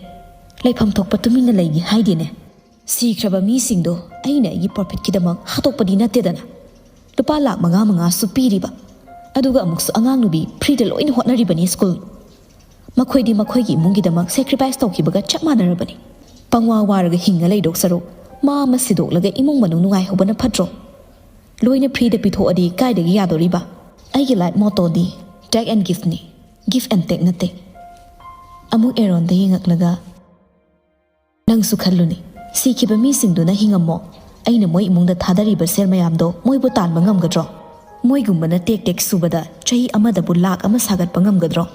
ꯂꯩꯐꯝ ꯊꯣꯛꯄ ꯇꯨꯃꯤꯟꯅ ꯂꯩꯒꯦ ꯍꯥꯏꯗꯦꯅꯦ꯫ ꯁꯤꯈ꯭ꯔꯕ ꯃꯤꯁꯤꯡꯗꯣ ꯑꯩꯅ ꯑꯩꯒꯤ ꯄ꯭ꯔꯣꯐꯤꯠꯀꯤꯗꯃꯛ ꯍꯥꯠꯇꯣꯛꯄꯗꯤ ꯅꯠꯇꯦꯗꯅ꯫ ꯂꯨꯄꯥ ꯂꯥꯛ ꯃꯉꯥ ꯃꯉꯥꯁꯨ ꯄꯤꯔꯤꯕ꯫ ꯑꯗꯨꯒ ꯑꯃꯨꯛꯁꯨ ꯑꯉꯥꯡ ꯅꯨꯄꯤ ꯐ꯭ꯔꯤꯗ ꯂꯣꯏꯅ ꯍꯣꯠꯅꯔꯤꯕꯅꯤ ꯁ꯭ꯀꯨꯜ꯫ ꯃꯈꯣꯏꯗꯤ ꯃꯈꯣꯏꯒꯤ ꯏꯃꯨꯡꯒꯤꯗꯃꯛ ꯁꯦꯀ꯭ꯔꯤꯐꯥꯏꯁ ꯇꯧꯈꯤꯕꯒ ꯆꯞ ꯃꯥꯟꯅꯔꯕꯅꯤ꯫ ꯄꯪꯋꯥ ꯋꯥꯔꯒ ꯍꯤꯡꯉ ꯂꯩꯗꯧ ꯁꯔꯨꯛ ꯃꯥ ꯑꯃ ꯁꯤꯗꯣꯛꯂꯒ ꯏꯃꯨꯡ ꯃꯅꯨꯡ ꯅꯨꯡꯉꯥꯏꯍꯧꯕꯅ ꯐꯠꯇ꯭ꯔꯣ? ꯂꯣꯏꯅ ꯐ꯭ꯔꯤꯗ ꯄꯤꯊꯣꯛꯑꯗꯤ ꯀꯥꯏꯗꯒꯤ ꯌꯥꯗꯣꯔꯤꯕ? ꯑꯩꯒꯤ ꯂꯥꯏꯐ ꯃꯣꯇꯣꯗꯤ take and giveꯅꯤ, give and take ꯅꯠꯇꯦ꯫" ꯑꯃꯨꯛ ꯑꯦꯔꯣꯟꯗ ꯌꯦꯡꯉꯛꯂꯒ, "ꯅꯪꯁꯨ ꯈꯜꯂꯨꯅꯦ, ꯁꯤꯈꯤꯕ ꯃꯤꯁꯤꯡꯗꯨꯅ ꯍꯤꯡꯉꯝꯃꯣ꯫ ꯑꯩꯅ ꯃꯣꯏ ꯏꯃꯨꯡꯗ ꯊꯥꯗꯔꯤꯕ ꯁꯦꯜ ꯃꯌꯥꯝꯗꯣ ꯃꯣꯏꯕꯨ ꯇꯥꯟꯕ ꯉꯝꯒꯗ꯭ꯔꯣ? ꯃꯣꯏꯒꯨꯝꯕꯅ ꯇꯦꯛ ꯇꯦꯛ ꯁꯨꯕꯗ ꯆꯍꯤ ꯑꯃꯗꯕꯨ ꯂꯥꯛ ꯑꯃ ꯁꯥꯒꯠꯄ ꯉꯝꯒꯗ꯭ꯔꯣ?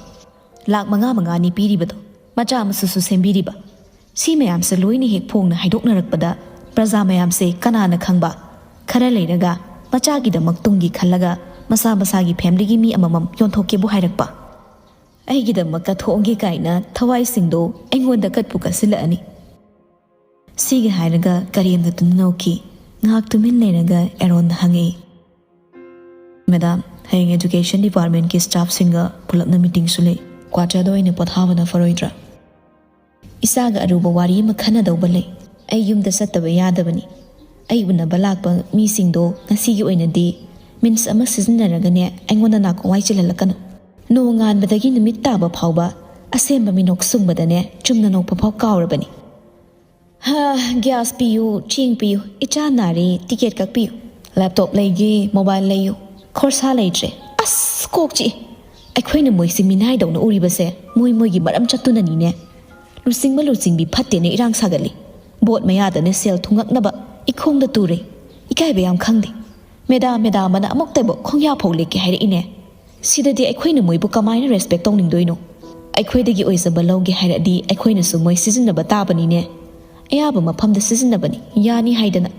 ꯂꯥꯛ ꯃꯉꯥ ꯃꯉꯥꯅꯤ ꯄꯤꯔꯤꯕꯗꯣ, ꯃꯆꯥ ꯃꯁꯨꯁꯨ ꯁꯦꯝꯕꯤꯔꯤꯕ꯫ ꯁꯤ ꯃꯌꯥꯝꯁꯦ ꯂꯣꯏꯅ ꯍꯦꯛ ꯐꯣꯡꯅ ꯍꯥꯏꯗꯣꯛꯅꯔꯛꯄꯗ ꯄ꯭ꯔꯖꯥ ꯃꯌꯥꯝꯁꯦ ꯀꯅꯥꯅ ꯈꯪꯕ? ꯈꯔ ꯂꯩꯔꯒ ꯃꯆꯥꯒꯤꯗꯃꯛ ꯇꯨꯡꯒꯤ ꯈꯜꯂꯒ ꯃꯁꯥ ꯃꯁꯥꯒꯤ ꯐꯦꯃꯤꯂꯤꯒꯤ ꯃꯤ ꯑꯃꯃꯝ ꯌꯣꯟꯊꯣꯛꯀꯦꯕꯨ ꯍꯥꯏꯔꯛꯄ꯫ ꯑꯩꯒꯤꯗꯃꯛ ꯀꯠꯊꯣꯛꯑꯒꯦ ꯀꯥꯏꯅ ꯊꯋꯥꯏꯁꯤꯡꯗꯣ ꯑꯩꯉꯣꯟꯗ ꯀꯠꯄꯨ ꯀꯠꯁꯤꯜꯂꯛꯑꯅꯤ꯫" ꯁꯤꯒ ꯍꯥꯏꯔꯒ ꯀꯔꯦꯝꯅꯗꯨꯅ ꯅꯣꯛꯈꯤ꯫ ꯉꯥꯏꯍꯥꯛ ꯇꯨꯃꯤꯟ ꯂꯩꯔꯒ ꯑꯦꯔꯣꯟꯅ ꯍꯪꯉꯛꯏ, "ꯃꯦꯗꯥꯝ, ꯍꯌꯦꯡ ꯑꯦꯖꯨꯀꯦꯁꯟ ꯗꯤꯄꯥꯔꯠꯃꯦꯟꯠꯀꯤ ꯁ꯭ꯇꯥꯐꯁꯤꯡꯒ ꯄꯨꯂꯞꯅ ꯃꯤꯇꯤꯡꯁꯨ ꯂꯩ꯫ ꯀ꯭ꯋꯥꯇꯔꯗ ꯑꯣꯏꯅ ꯄꯣꯊꯥꯕꯅ ꯐꯔꯣꯏꯗ꯭ꯔꯥ? ꯏꯆꯥꯒ ꯑꯔꯨꯕ ꯋꯥꯔꯤ ꯑꯃ ꯈꯟꯅꯗꯧꯕ ꯂꯩ꯫ ꯑꯩ ꯌꯨꯝꯗ ꯆꯠꯇꯕ ꯌꯥꯗꯕꯅꯤ꯫ ꯑꯩ ꯎꯅꯕ ꯂꯥꯛꯄ ꯃꯤꯁꯤꯡꯗꯣ ꯉꯁꯤꯒꯤ ꯑꯣꯏꯅꯗꯤ ꯃꯤꯟꯁ ꯑꯃ ꯁꯤꯖꯤꯟꯅꯔꯒꯅꯦ ꯑꯩꯉꯣꯟꯗ ꯅꯥꯀꯣꯡ ꯋꯥꯏ ꯆꯤꯜꯍꯜꯂꯛꯀꯅꯨ꯫ ꯅꯣꯡꯉꯥꯟꯕꯗꯒꯤ ꯅꯨꯃꯤꯠ ꯇꯥꯕ ꯐꯥꯎꯕ ꯑꯁꯦꯝꯕ ꯃꯤꯅꯣꯛ ꯁꯨꯡꯕꯗꯅꯦ ꯆꯨꯝꯅ ꯅꯣꯛꯄ ꯐꯥꯎ ꯀꯥꯎꯔꯕꯅꯤ꯫ ꯍꯥ, ꯒ꯭ꯌꯥꯁ ꯄꯤꯌꯨ, ꯆꯦꯡ ꯄꯤꯌꯨ, ꯏꯆꯥ ꯅꯥꯔꯦ, ꯇꯤꯀꯦꯠ ꯀꯛꯄꯤꯌꯨ꯫ ꯂꯦꯞꯇꯣꯞ ꯂꯩꯒꯦ, ꯃꯣꯕꯥꯏꯜ ꯂꯩꯌꯨ꯫ ꯈꯣꯔꯁꯥ ꯂꯩꯇ꯭ꯔꯦ꯫ ꯑꯁ, ꯀꯣꯛ ꯆꯤꯛꯏ꯫ ꯑꯩꯈꯣꯏꯅ ꯃꯣꯏꯁꯤ ꯃꯤꯅꯥꯏꯗꯧꯅ ꯎꯔꯤꯕꯁꯦ ꯃꯣꯏ ꯃꯣꯏꯒꯤ ꯃꯔꯝ ꯆꯠꯇꯨꯅꯅꯤꯅꯦ꯫ ꯂꯨꯆꯤꯡꯕ ꯂꯨꯆꯤꯡꯕꯤ ꯐꯠꯇꯦꯅ ꯏꯔꯥꯡ ꯁꯥꯒꯠꯂꯤ꯫ ꯕꯣꯠ ꯃꯌꯥꯗꯅ ꯁꯦꯜ ꯊꯨꯡꯉꯛꯅꯕ ꯏꯈꯣꯡꯗ ꯇꯨꯔꯦ꯫ ꯏꯀꯥꯏꯕ ꯌꯥꯝ ꯈꯪꯗꯦ꯫ ꯃꯦꯗꯥꯝ, ꯃꯦꯗꯥꯝ ꯑꯅ ꯑꯃꯨꯛꯇꯕꯨ ꯈꯣꯡꯌꯥ ꯐꯥꯎ ꯂꯦꯛꯀꯦ ꯍꯥꯏꯔꯛꯏꯅꯦ꯫ ꯁꯤꯗꯗꯤ ꯑꯩꯈꯣꯏꯅ ꯃꯣꯏꯕꯨ ꯀꯃꯥꯏꯅ ꯔꯦꯁꯄꯦꯛ ꯇꯧꯅꯤꯡꯗꯣꯏꯅꯣ? ꯑꯩꯈꯣꯏꯗꯒꯤ ꯑꯣꯏꯖꯕ ꯂꯧꯒꯦ ꯍꯥꯏꯔꯗꯤ ꯑꯩꯈꯣꯏꯅꯁꯨ ꯃꯣꯏ ꯁꯤꯖꯤꯟꯅꯕ ꯇꯥꯕꯅꯤꯅꯦ꯫ ꯑꯌꯥꯕ ꯃꯐꯝꯗ ꯁꯤꯖꯤꯟꯅꯕꯅꯤ, ꯌꯥꯅꯤ ꯍꯥꯏꯗꯅ꯫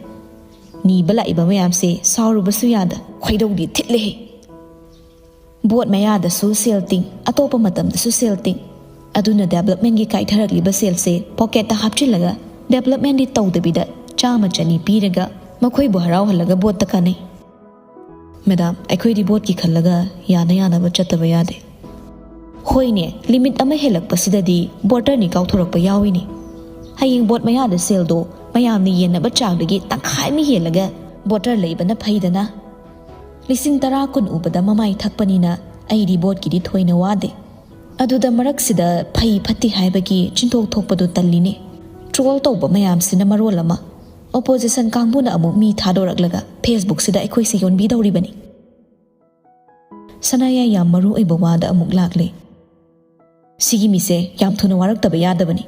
ꯅꯤꯕ ꯂꯥꯛꯏꯕ ꯃꯌꯥꯝꯁꯦ ꯁꯥꯎꯔꯨꯕꯁꯨ ꯌꯥꯗ꯫ ꯈꯣꯏꯗꯧꯗꯤ ꯊꯤꯠꯂꯦꯍꯦ꯫ ꯕꯣꯠ ꯃꯌꯥꯗꯁꯨ ꯁꯦꯜ ꯇꯤꯡ, ꯑꯇꯣꯞꯄ ꯃꯇꯝꯗꯁꯨ ꯁꯦꯜ ꯇꯤꯡ꯫ ꯑꯗꯨꯅ ꯗꯦꯕꯂꯞꯃꯦꯟꯒꯤ ꯀꯥꯏꯊꯔꯛꯂꯤꯕ ꯁꯦꯜꯁꯦ ꯄꯣꯀꯦꯠꯇ ꯍꯥꯞꯆꯤꯜꯂꯒ ꯗꯦꯕꯂꯞꯃꯦꯟꯗꯤ ꯇꯧꯗꯕꯤꯗ ꯆꯥꯝꯃ ꯆꯅꯤ ꯄꯤꯔꯒ ꯃꯈꯣꯏꯕꯨ ꯍꯔꯥꯎꯍꯜꯂꯒ ꯕꯣꯠꯇ ꯀꯥꯟꯅꯩ꯫ ꯃꯦꯗꯥꯝ, ꯑꯩꯈꯣꯏꯗꯤ ꯕꯣꯠꯀꯤ ꯈꯜꯂꯒ ꯌꯥꯅ ꯌꯥꯅꯕ ꯆꯠꯇꯕ ꯌꯥꯗꯦ꯫ ꯍꯣꯏꯅꯦ, ꯂꯤꯃꯤꯠ ꯑꯃ ꯍꯦꯜꯂꯛꯄꯁꯤꯗꯗꯤ ꯕꯣꯇꯔꯅꯤ ꯀꯥꯎꯊꯣꯔꯛꯄ ꯌꯥꯎꯏꯅꯦ꯫ ꯍꯌꯦꯡ ꯕꯣꯠ ꯃꯌꯥꯗ ꯁꯦꯜꯗꯣ ꯃꯌꯥꯝꯅ ꯌꯦꯟꯅꯕ ꯆꯥꯡꯗꯒꯤ ꯇꯪꯈꯥꯏ ꯑꯃ ꯍꯦꯜꯂꯒ ꯕꯣꯇꯔ ꯂꯩꯕꯅ ꯐꯩꯗꯅ꯫ ꯂꯤꯁꯤꯡ ꯇꯔꯥ ꯀꯨꯟ ꯎꯕꯗ ꯃꯃꯥꯏ ꯊꯛꯄꯅꯤꯅ ꯑꯩꯗꯤ ꯕꯣꯠꯀꯤꯗꯤ ꯊꯣꯏꯅ ꯋꯥꯗꯦ꯫ ꯑꯗꯨꯗ ꯃꯔꯛꯁꯤꯗ ꯐꯩ ꯐꯠꯇꯦ ꯍꯥꯏꯕꯒꯤ ꯆꯤꯟꯊꯣꯛ ꯊꯣꯛꯄꯗꯨ ꯇꯜꯂꯤꯅꯦ꯫ ꯇ꯭ꯔꯣꯜ ꯇꯧꯕ ꯃꯌꯥꯝꯁꯤꯅ ꯃꯔꯣꯜ ꯑꯃ꯫ ꯑꯣꯄꯣꯖꯤꯁꯟ ꯀꯥꯡꯕꯨꯅ ꯑꯃꯨꯛ ꯃꯤ ꯊꯥꯗꯣꯔꯛꯂꯒ ꯐꯦꯁꯕꯨꯛꯁꯤꯗ ꯑꯩꯈꯣꯏꯁꯦ ꯌꯣꯟꯕꯤꯗꯧꯔꯤꯕꯅꯤ꯫ ꯁꯅꯥꯌꯥꯏ ꯌꯥꯝ ꯃꯔꯨ ꯑꯣꯏꯕ ꯋꯥꯗ ꯑꯃꯨꯛ ꯂꯥꯛꯂꯦ꯫ ꯁꯤꯒꯤ ꯃꯤꯁꯦ ꯌꯥꯝ ꯊꯨꯅ ꯋꯥꯔꯛꯇꯕ ꯌꯥꯗꯕꯅꯤ꯫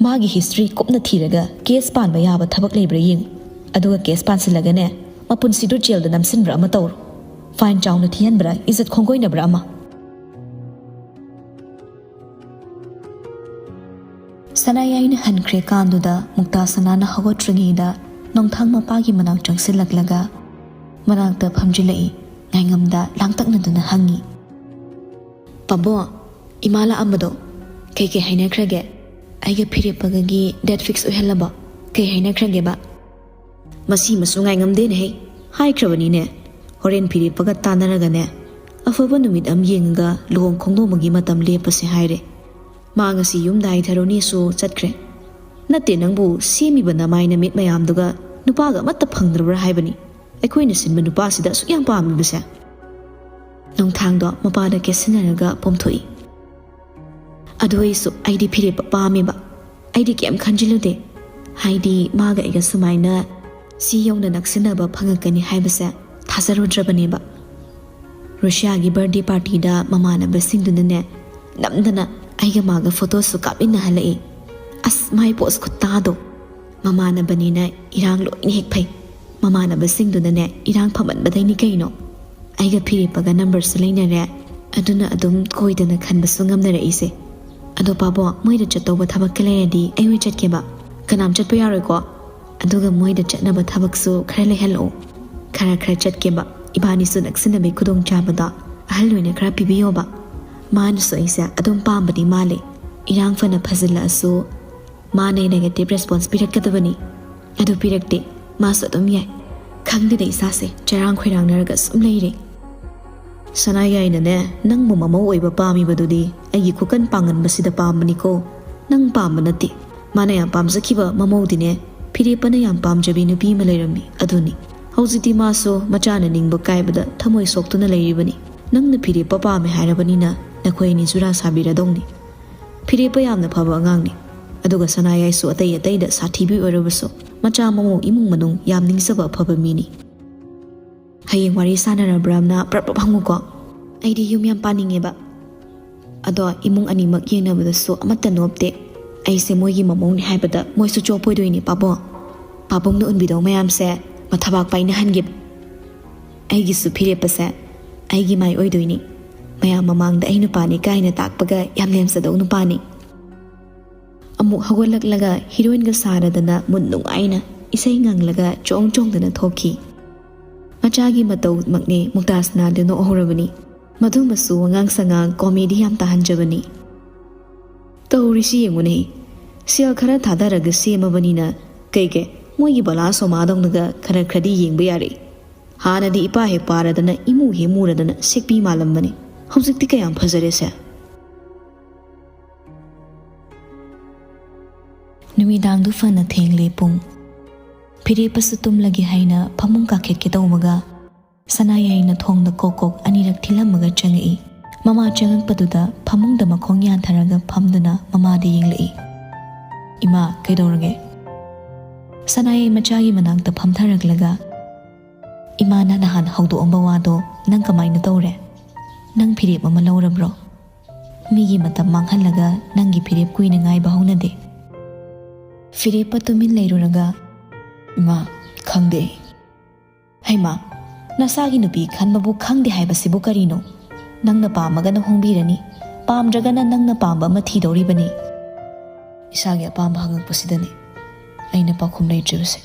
ꯃꯥꯒꯤ ꯍꯤꯁꯇ꯭ꯔꯤ ꯀꯨꯞꯅ ꯊꯤꯔꯒ ꯀꯦꯁ ꯄꯥꯟꯕ ꯌꯥꯕ ꯊꯕꯛ ꯂꯩꯕ꯭ꯔꯥ ꯌꯦꯡꯉꯨ꯫ ꯑꯗꯨꯒ ꯀꯦꯁ ꯄꯥꯟꯁꯤꯜꯂꯒꯅꯦ, ꯃꯄꯨꯟꯁꯤꯗꯨ ꯖꯦꯜꯗ ꯅꯝꯁꯤꯟꯕ꯭ꯔꯥ ꯑꯃ ꯇꯧꯔꯣ꯫ ꯐꯥꯏꯟ ꯆꯥꯎꯅ ꯊꯤꯍꯟꯕ꯭ꯔꯥ, ꯏꯖꯠ ꯈꯣꯡꯒꯣꯏꯅꯕ꯭ꯔꯥ ꯑꯃ꯫ ꯁꯅꯥꯌꯥꯏꯅ ꯍꯟꯈ꯭ꯔꯦ ꯀꯥꯟꯗꯨꯗ ꯃꯨꯛꯇꯥ ꯁꯅꯥꯅ ꯍꯧꯒꯠꯇ꯭ꯔꯤꯉꯩꯗ ꯅꯣꯡꯊꯥꯡ ꯃꯄꯥꯒꯤ ꯃꯅꯥꯛ ꯆꯪꯁꯤꯜꯂꯛꯂꯒ ꯃꯅꯥꯛꯇ ꯐꯝꯖꯤꯜꯂꯛꯏ꯫ ꯉꯥꯏꯉꯝꯗ ꯂꯥꯡꯇꯛꯅꯗꯨꯅ ꯍꯪꯉꯤ, "ꯄꯥꯕꯣ, ꯏꯃꯥ ꯂꯥꯛꯑꯝꯕꯗꯣ ꯀꯩ ꯀꯩ ꯍꯥꯏꯅꯈ꯭ꯔꯒꯦ? ꯑꯩꯒ ꯐꯤꯔꯦꯞꯄꯒꯒꯤ ꯗꯦꯠ ꯐꯤꯛꯁ ꯑꯣꯏꯍꯜꯂꯕꯣ? ꯀꯩ ꯍꯥꯏꯅꯈ꯭ꯔꯒꯦꯕ?" "ꯃꯁꯤ ꯃꯁꯨ ꯉꯥꯏꯉꯝꯗꯦꯅꯦꯍꯦ꯫ ꯍꯥꯏꯈ꯭ꯔꯕꯅꯤꯅꯦ, ꯍꯣꯔꯦꯟ ꯐꯤꯔꯦꯞꯄꯒ ꯇꯥꯟꯅꯔꯒꯅꯦ, ꯑꯐꯕ ꯅꯨꯃꯤꯠ ꯑꯃ ꯌꯦꯡꯉꯒ ꯂꯨꯍꯣꯡ ꯈꯣꯡꯗꯣꯡꯕꯒꯤ ꯃꯇꯝ ꯂꯦꯞꯄꯁꯦ ꯍꯥꯏꯔꯦ꯫ ꯃꯥ ꯉꯁꯤ ꯌꯨꯝꯗ ꯍꯥꯏꯊꯔꯨꯅꯦꯁꯨ ꯆꯠꯈ꯭ꯔꯦ꯫ ꯅꯠꯇꯦ, ꯅꯪꯕꯨ ꯁꯦꯝꯃꯤꯕ ꯅꯃꯥꯏ ꯅꯃꯤꯠ ꯃꯌꯥꯝꯗꯨꯒ ꯅꯨꯄꯥꯒ ꯑꯃꯠꯇ ꯐꯪꯗ꯭ꯔꯕ꯭ꯔꯥ ꯍꯥꯏꯕꯅꯤ꯫ ꯑꯩꯈꯣꯏꯅ ꯁꯤꯟꯕ ꯅꯨꯄꯥꯁꯤꯗ ꯑꯁꯨꯛ ꯌꯥꯝ ꯄꯥꯝꯃꯤꯕꯁꯦ꯫ ꯅꯣꯡꯊꯥꯡꯗꯣ ꯃꯄꯥꯗ ꯀꯦꯠꯁꯤꯟꯅꯔꯒ ꯄꯣꯝꯊꯣꯛꯏ꯫ ꯑꯗꯨ ꯑꯩꯁꯨ ꯑꯩꯗꯤ ꯐꯤꯔꯦꯞꯄ ꯄꯥꯝꯃꯦꯕ꯫ ꯑꯩꯗꯤ ꯀꯩꯝ ꯈꯟꯖꯤꯜꯂꯨꯗꯦ꯫ ꯍꯥꯏꯗꯤ ꯃꯥꯒ ꯑꯩꯒ ꯁꯨꯃꯥꯏꯅ ꯁꯤ ꯌꯧꯅ ꯅꯛꯁꯤꯟꯅꯕ ꯐꯪꯉꯛꯀꯅꯤ ꯍꯥꯏꯕꯁꯦ ꯊꯥꯖꯔꯨꯗ꯭ꯔꯕꯅꯦꯕ꯫ ꯔꯨꯁꯤꯌꯥꯒꯤ ꯕꯔꯗꯦ ꯄꯥꯔꯇꯤꯗ ꯃꯃꯥꯟꯅꯕꯁꯤꯡꯗꯨꯅꯅꯦ, ꯅꯝꯗꯅ ꯑꯩꯒ ꯃꯥꯒ ꯐꯣꯇꯣꯁꯨ ꯀꯥꯞꯃꯤꯟꯅꯍꯜꯂꯛꯏ꯫ ꯑꯁ, ꯃꯥꯏ ꯄꯣꯁ ꯈꯨꯠꯇꯥꯗꯣ! ꯃꯃꯥꯟꯅꯕꯅꯤꯅ ꯏꯔꯥꯡ ꯂꯣꯏꯅ ꯍꯦꯛ ꯐꯩ꯫ ꯃꯃꯥꯟꯅꯕꯁꯤꯡꯗꯨꯅꯅꯦ ꯏꯔꯥꯡ ꯐꯃꯟꯕꯗꯩꯅꯤ ꯀꯩꯅꯣ꯫ ꯑꯩꯒ ꯐꯤꯔꯦꯞꯄꯒ ꯅꯝꯕꯔꯁꯨ ꯂꯩꯅꯔꯦ꯫ ꯑꯗꯨꯅ ꯑꯗꯨꯝ ꯀꯣꯏꯗꯅ ꯈꯟꯕꯁꯨ ꯉꯝꯅꯔꯛꯏꯁꯦ꯫ ꯑꯗꯣ ꯄꯥꯕꯣ, ꯃꯣꯏꯗ ꯆꯠꯇꯧꯕ ꯊꯕꯛꯀ ꯂꯩꯔꯗꯤ ꯑꯩ ꯑꯣꯏ ꯆꯠꯀꯦꯕ꯫ ꯀꯅꯥꯝ ꯆꯠꯄ ꯌꯥꯔꯣꯏꯀꯣ? ꯑꯗꯨꯒ ꯃꯣꯏꯗ ꯆꯠꯅꯕ ꯊꯕꯛꯁꯨ ꯈꯔ ꯂꯩꯍꯜꯂꯛꯑꯣ꯫ ꯈꯔ ꯈꯔ ꯆꯠꯀꯦꯕ꯫ ꯏꯕꯥꯅꯤꯁꯨ ꯅꯛꯁꯤꯟꯅꯕꯒꯤ ꯈꯨꯗꯣꯡꯆꯥꯕꯗꯣ ꯑꯍꯜ ꯑꯣꯏꯅ ꯈꯔ ꯄꯤꯕꯤꯌꯣꯕ꯫ ꯃꯥꯅꯁꯨ ꯑꯩꯁꯦ ꯑꯗꯨꯝ ꯄꯥꯝꯕꯗꯤ ꯃꯥꯜꯂꯦ꯫ ꯏꯔꯥꯡ ꯐꯅ ꯐꯖꯤꯜꯂꯛꯑꯁꯨ ꯃꯥꯅ negative response ꯄꯤꯔꯛꯀꯗꯕꯅꯤ꯫ ꯑꯗꯨ ꯄꯤꯔꯛꯇꯦ꯫ ꯃꯥꯁꯨ ꯑꯗꯨꯝ ꯌꯥꯏ꯫ ꯈꯪꯗꯦꯗ, ꯏꯁꯥꯁꯦ ꯆꯔꯥꯡ ꯈꯣꯏꯔꯥꯡꯅꯔꯒ ꯁꯨꯝ ꯂꯩꯔꯦ꯫ ꯁꯅꯥꯌꯥꯏꯅꯅꯦ, ꯅꯪꯕꯨ ꯃꯃꯧ ꯑꯣꯏꯕ ꯄꯥꯝꯃꯤꯕꯗꯨꯗꯤ ꯑꯩꯒꯤ ꯈꯨꯀꯟ ꯄꯥꯡꯒꯟꯕꯁꯤꯗ ꯄꯥꯝꯕꯅꯤꯀꯣ꯫ ꯅꯪ ꯄꯥꯝꯕ ꯅꯠꯇꯦ꯫ ꯃꯥꯅ ꯌꯥꯝ ꯄꯥꯝꯖꯈꯤꯕ ꯃꯃꯧꯗꯤꯅꯦ, ꯐꯤꯔꯦꯞꯄꯅ ꯌꯥꯝ ꯄꯥꯝꯖꯕꯤ ꯅꯨꯄꯤ ꯑꯃ ꯂꯩꯔꯝꯃꯤ, ꯑꯗꯨꯅꯤ꯫ ꯍꯧꯖꯤꯛꯇꯤ ꯃꯥꯁꯨ ꯃꯆꯥꯅ ꯅꯤꯡꯕ ꯀꯥꯏꯕꯗ ꯊꯃꯣꯏ ꯁꯣꯛꯇꯨꯅ ꯂꯩꯔꯤꯕꯅꯤ꯫ ꯅꯪꯅ ꯐꯤꯔꯦꯞꯄ ꯄꯥꯝꯃꯦ ꯍꯥꯏꯔꯕꯅꯤꯅ ꯅꯈꯣꯏ ꯑꯅꯤ ꯖꯨꯔꯥ ꯁꯥꯕꯤꯔꯗꯧꯅꯤ꯫ ꯐꯤꯔꯦꯞꯄ ꯌꯥꯝꯅ ꯐꯕ ꯑꯉꯥꯡꯅꯤ꯫ ꯑꯗꯨꯒ ꯁꯅꯥꯌꯥꯏꯁꯨ ꯑꯇꯩ ꯑꯇꯩꯗ ꯁꯥꯊꯤꯕꯤ ꯑꯣꯏꯔꯕꯁꯨ ꯃꯆꯥ ꯃꯃꯧ ꯏꯃꯨꯡ ꯃꯅꯨꯡ ꯌꯥꯝ ꯅꯤꯡꯖꯕ ꯑꯐꯕ ꯃꯤꯅꯤ꯫ ꯍꯌꯦꯡ ꯋꯥꯔꯤ ꯁꯥꯟꯅꯔꯕ꯭ꯔꯥ ꯑꯝꯅ ꯄ꯭ꯔꯞ ꯄ꯭ꯔꯞ ꯍꯪꯉꯨꯀꯣ꯫ ꯑꯩꯗꯤ ꯌꯨꯝ ꯌꯥꯝ ꯄꯥꯅꯤꯡꯉꯦꯕ꯫ ꯑꯗꯣ ꯏꯃꯨꯡ ꯑꯅꯤꯃꯛ ꯌꯦꯡꯅꯕꯗꯁꯨ ꯑꯃꯠꯇ ꯅꯣꯞꯇꯦ꯫ ꯑꯩꯁꯦ ꯃꯣꯏꯒꯤ ꯃꯃꯧꯅꯤ ꯍꯥꯏꯕꯗ ꯃꯣꯏꯁꯨ ꯆꯣꯞꯄꯣꯏꯗꯣꯏꯅꯤ ꯄꯥꯕꯨꯡ꯫ ꯄꯥꯕꯨꯡꯅ ꯎꯟꯕꯤꯗꯧ ꯃꯌꯥꯝꯁꯦ ꯃꯊꯕꯥꯛ ꯄꯥꯏꯅꯍꯟꯒꯦ꯫ ꯑꯩꯒꯤꯁꯨ ꯐꯤꯔꯦꯞꯄꯁꯦ ꯑꯩꯒꯤ ꯃꯥꯏ ꯑꯣꯏꯗꯣꯏꯅꯤ꯫ ꯃꯌꯥꯝ ꯃꯃꯥꯡꯗ ꯑꯩ ꯅꯨꯄꯥꯅꯤ ꯀꯥꯏꯅ ꯇꯥꯛꯄꯒ ꯌꯥꯝ ꯂꯦꯝꯖꯗꯧ ꯅꯨꯄꯥꯅꯤ꯫ ꯑꯃꯨꯛ ꯍꯧꯒꯠꯂꯛꯂꯒ ꯍꯤꯔꯣꯏꯟꯒ ꯁꯥꯔꯗꯅ ꯃꯨꯠ ꯅꯨꯡꯉꯥꯏꯅ ꯏꯁꯩ ꯉꯪꯂꯒ ꯆꯣꯡ ꯆꯣꯡꯗꯅ ꯊꯣꯛꯈꯤ꯫ ꯃꯆꯥꯒꯤ ꯃꯇꯧꯃꯛꯅꯦ ꯃꯨꯛꯇꯥꯖꯅꯥꯗꯤ ꯅꯣꯛꯍꯧꯔꯕꯅꯤ꯫ ꯃꯗꯨꯃꯁꯨ ꯋꯥꯉꯥꯡ ꯁꯉꯥꯡ ꯀꯣꯃꯦꯗꯤ ꯌꯥꯝ ꯇꯥꯍꯟꯖꯕꯅꯤ꯫ ꯇꯧꯔꯤꯁꯤ ꯌꯦꯡꯉꯨꯅꯦ, ꯁꯦꯜ ꯈꯔ ꯊꯥꯗꯔꯒ ꯁꯦꯝꯃꯕꯅꯤꯅ ꯀꯩꯒꯦ, ꯃꯣꯏꯒꯤ ꯕꯂꯥ ꯁꯣꯃꯥꯗꯧꯅꯒ ꯈꯔ ꯈꯔꯗꯤ ꯌꯦꯡꯕ ꯌꯥꯔꯦ꯫ ꯍꯥꯟꯅꯗꯤ ꯏꯄꯥ ꯍꯦꯛ ꯄꯥꯔꯗꯅ, ꯏꯃꯨ ꯍꯦꯛ ꯃꯨꯔꯗꯅ ꯁꯦꯛꯄꯤ ꯃꯥꯜꯂꯝꯕꯅꯤ꯫ ꯍꯧꯖꯤꯛꯇꯤ ꯀꯌꯥꯝ ꯐꯖꯔꯦꯁꯦ꯫ ꯅꯨꯃꯤꯗꯥꯡꯗꯨ ꯐꯅ ꯊꯦꯡꯂꯦ ꯄꯨꯡ꯫ ꯐꯤꯔꯦꯞꯄꯁꯨ ꯇꯨꯝꯂꯒꯦ ꯍꯥꯏꯅ ꯐꯃꯨꯡ ꯀꯥꯈꯠꯀꯦ ꯇꯧꯕꯒ, ꯁꯅꯥꯌꯥꯏꯅ ꯊꯣꯡꯗ ꯀꯣꯛ ꯀꯣꯛ ꯑꯅꯤꯔꯛ ꯊꯤꯜꯂꯝꯃꯒ ꯆꯪꯉꯛꯏ꯫ ꯃꯃꯥ ꯆꯪꯉꯛꯄꯗꯨꯗ ꯐꯃꯨꯡꯗ ꯃꯈꯣꯡ ꯌꯥꯟꯊꯔꯒ ꯐꯝꯗꯨꯅ ꯃꯃꯥꯗ ꯌꯦꯡꯂꯛꯏ꯫ "ꯏꯃꯥ, ꯀꯩꯗꯧꯔꯒꯦ?" ꯁꯅꯥꯌꯥꯏ ꯃꯆꯥꯒꯤ ꯃꯅꯥꯛꯇ ꯐꯝꯊꯔꯛꯂꯒ, "ꯏꯃꯥꯅ ꯅꯍꯥꯟ ꯍꯧꯗꯣꯛꯑꯝꯕ ꯋꯥꯗꯣ ꯅꯪ ꯀꯃꯥꯏꯅ ꯇꯧꯔꯦ? ꯅꯪ ꯐꯤꯔꯦꯞ ꯑꯃ ꯂꯧꯔꯕ꯭ꯔꯣ? ꯃꯤꯒꯤ ꯃꯇꯝ ꯃꯥꯡꯍꯜꯂꯒ ꯅꯪꯒꯤ ꯐꯤꯔꯦꯞ ꯀꯨꯏꯅ ꯉꯥꯏꯕ ꯍꯧꯅꯗꯦ꯫" ꯐꯤꯔꯦꯞꯄ ꯇꯨꯃꯤꯟ ꯂꯩꯔꯨꯔꯒ, "ꯏꯃꯥ, ꯈꯪꯗꯦ ꯑꯩ꯫" "ꯍꯩꯃꯥ, ꯅꯁꯥꯒꯤ ꯅꯨꯄꯤ ꯈꯟꯕꯕꯨ ꯈꯪꯗꯦ ꯍꯥꯏꯕꯁꯤꯕꯨ ꯀꯔꯤꯅꯣ? ꯅꯪꯅ ꯄꯥꯝꯃꯒꯅ ꯍꯣꯡꯕꯤꯔꯅꯤ, ꯄꯥꯝꯗ꯭ꯔꯒꯅ ꯅꯪꯅ ꯄꯥꯝꯕ ꯑꯃ ꯊꯤꯗꯧꯔꯤꯕꯅꯤ꯫" ꯏꯁꯥꯒꯤ ꯑꯄꯥꯝꯕ ꯍꯪꯉꯛꯄꯁꯤꯗꯅꯤ ꯑꯩꯅ ꯄꯥꯎꯈꯨꯝ ꯂꯩꯇ꯭ꯔꯤꯕꯁꯦ꯫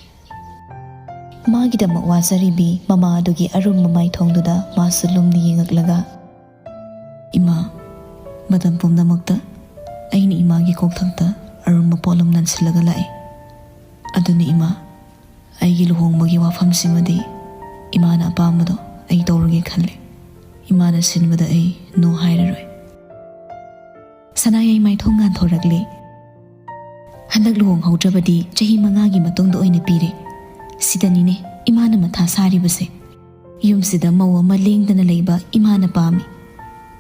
ꯃꯥꯒꯤꯗꯃꯛ ꯋꯥꯖꯔꯤꯕꯤ ꯃꯃꯥ ꯑꯗꯨꯒꯤ ꯑꯔꯨꯝꯕ ꯃꯥꯏꯊꯣꯡꯗꯨꯗ ꯃꯥꯁꯨ ꯂꯨꯝꯅ ꯌꯦꯡꯉꯛꯂꯒ, "ꯏꯃꯥ, ꯃꯇꯝ ꯄꯨꯝꯅꯃꯛꯇ ꯑꯩꯅ ꯏꯃꯥꯒꯤ ꯀꯣꯛꯊꯛꯇ ꯑꯔꯨꯝꯕ ꯄꯣꯠꯂꯨꯝ ꯅꯟꯁꯤꯜꯂꯒ ꯂꯥꯛꯏ꯫ ꯑꯗꯨꯅ ꯏꯃꯥ, ꯑꯩꯒꯤ ꯂꯨꯍꯣꯡꯕꯒꯤ ꯋꯥꯐꯝꯁꯤꯃꯗꯤ ꯏꯃꯥꯅ ꯑꯄꯥꯝꯕꯗꯣ ꯑꯩ ꯇꯧꯔꯒꯦ ꯈꯜꯂꯦ꯫ ꯏꯃꯥꯅ ꯁꯤꯟꯕꯗ ꯑꯩ no ꯍꯥꯏꯔꯔꯣꯏ꯫" ꯁꯅꯥꯌꯥꯏ ꯃꯥꯏꯊꯣꯡ ꯉꯥꯟꯊꯣꯔꯛꯂꯦ꯫ "ꯍꯟꯗꯛ ꯂꯨꯍꯣꯡꯍꯧꯗ꯭ꯔꯕꯗꯤ ꯆꯍꯤ ꯃꯉꯥꯒꯤ ꯃꯇꯨꯡꯗ ꯑꯣꯏꯅ ꯄꯤꯔꯦ꯫ ꯁꯤꯗꯅꯤꯅꯦ ꯏꯃꯥꯅ ꯃꯊꯥ ꯁꯥꯔꯤꯕꯁꯦ꯫ ꯌꯨꯝꯁꯤꯗ ꯃꯧ ꯑꯃ ꯂꯦꯡꯗꯅ ꯂꯩꯕ ꯏꯃꯥꯅ ꯄꯥꯝꯃꯤ꯫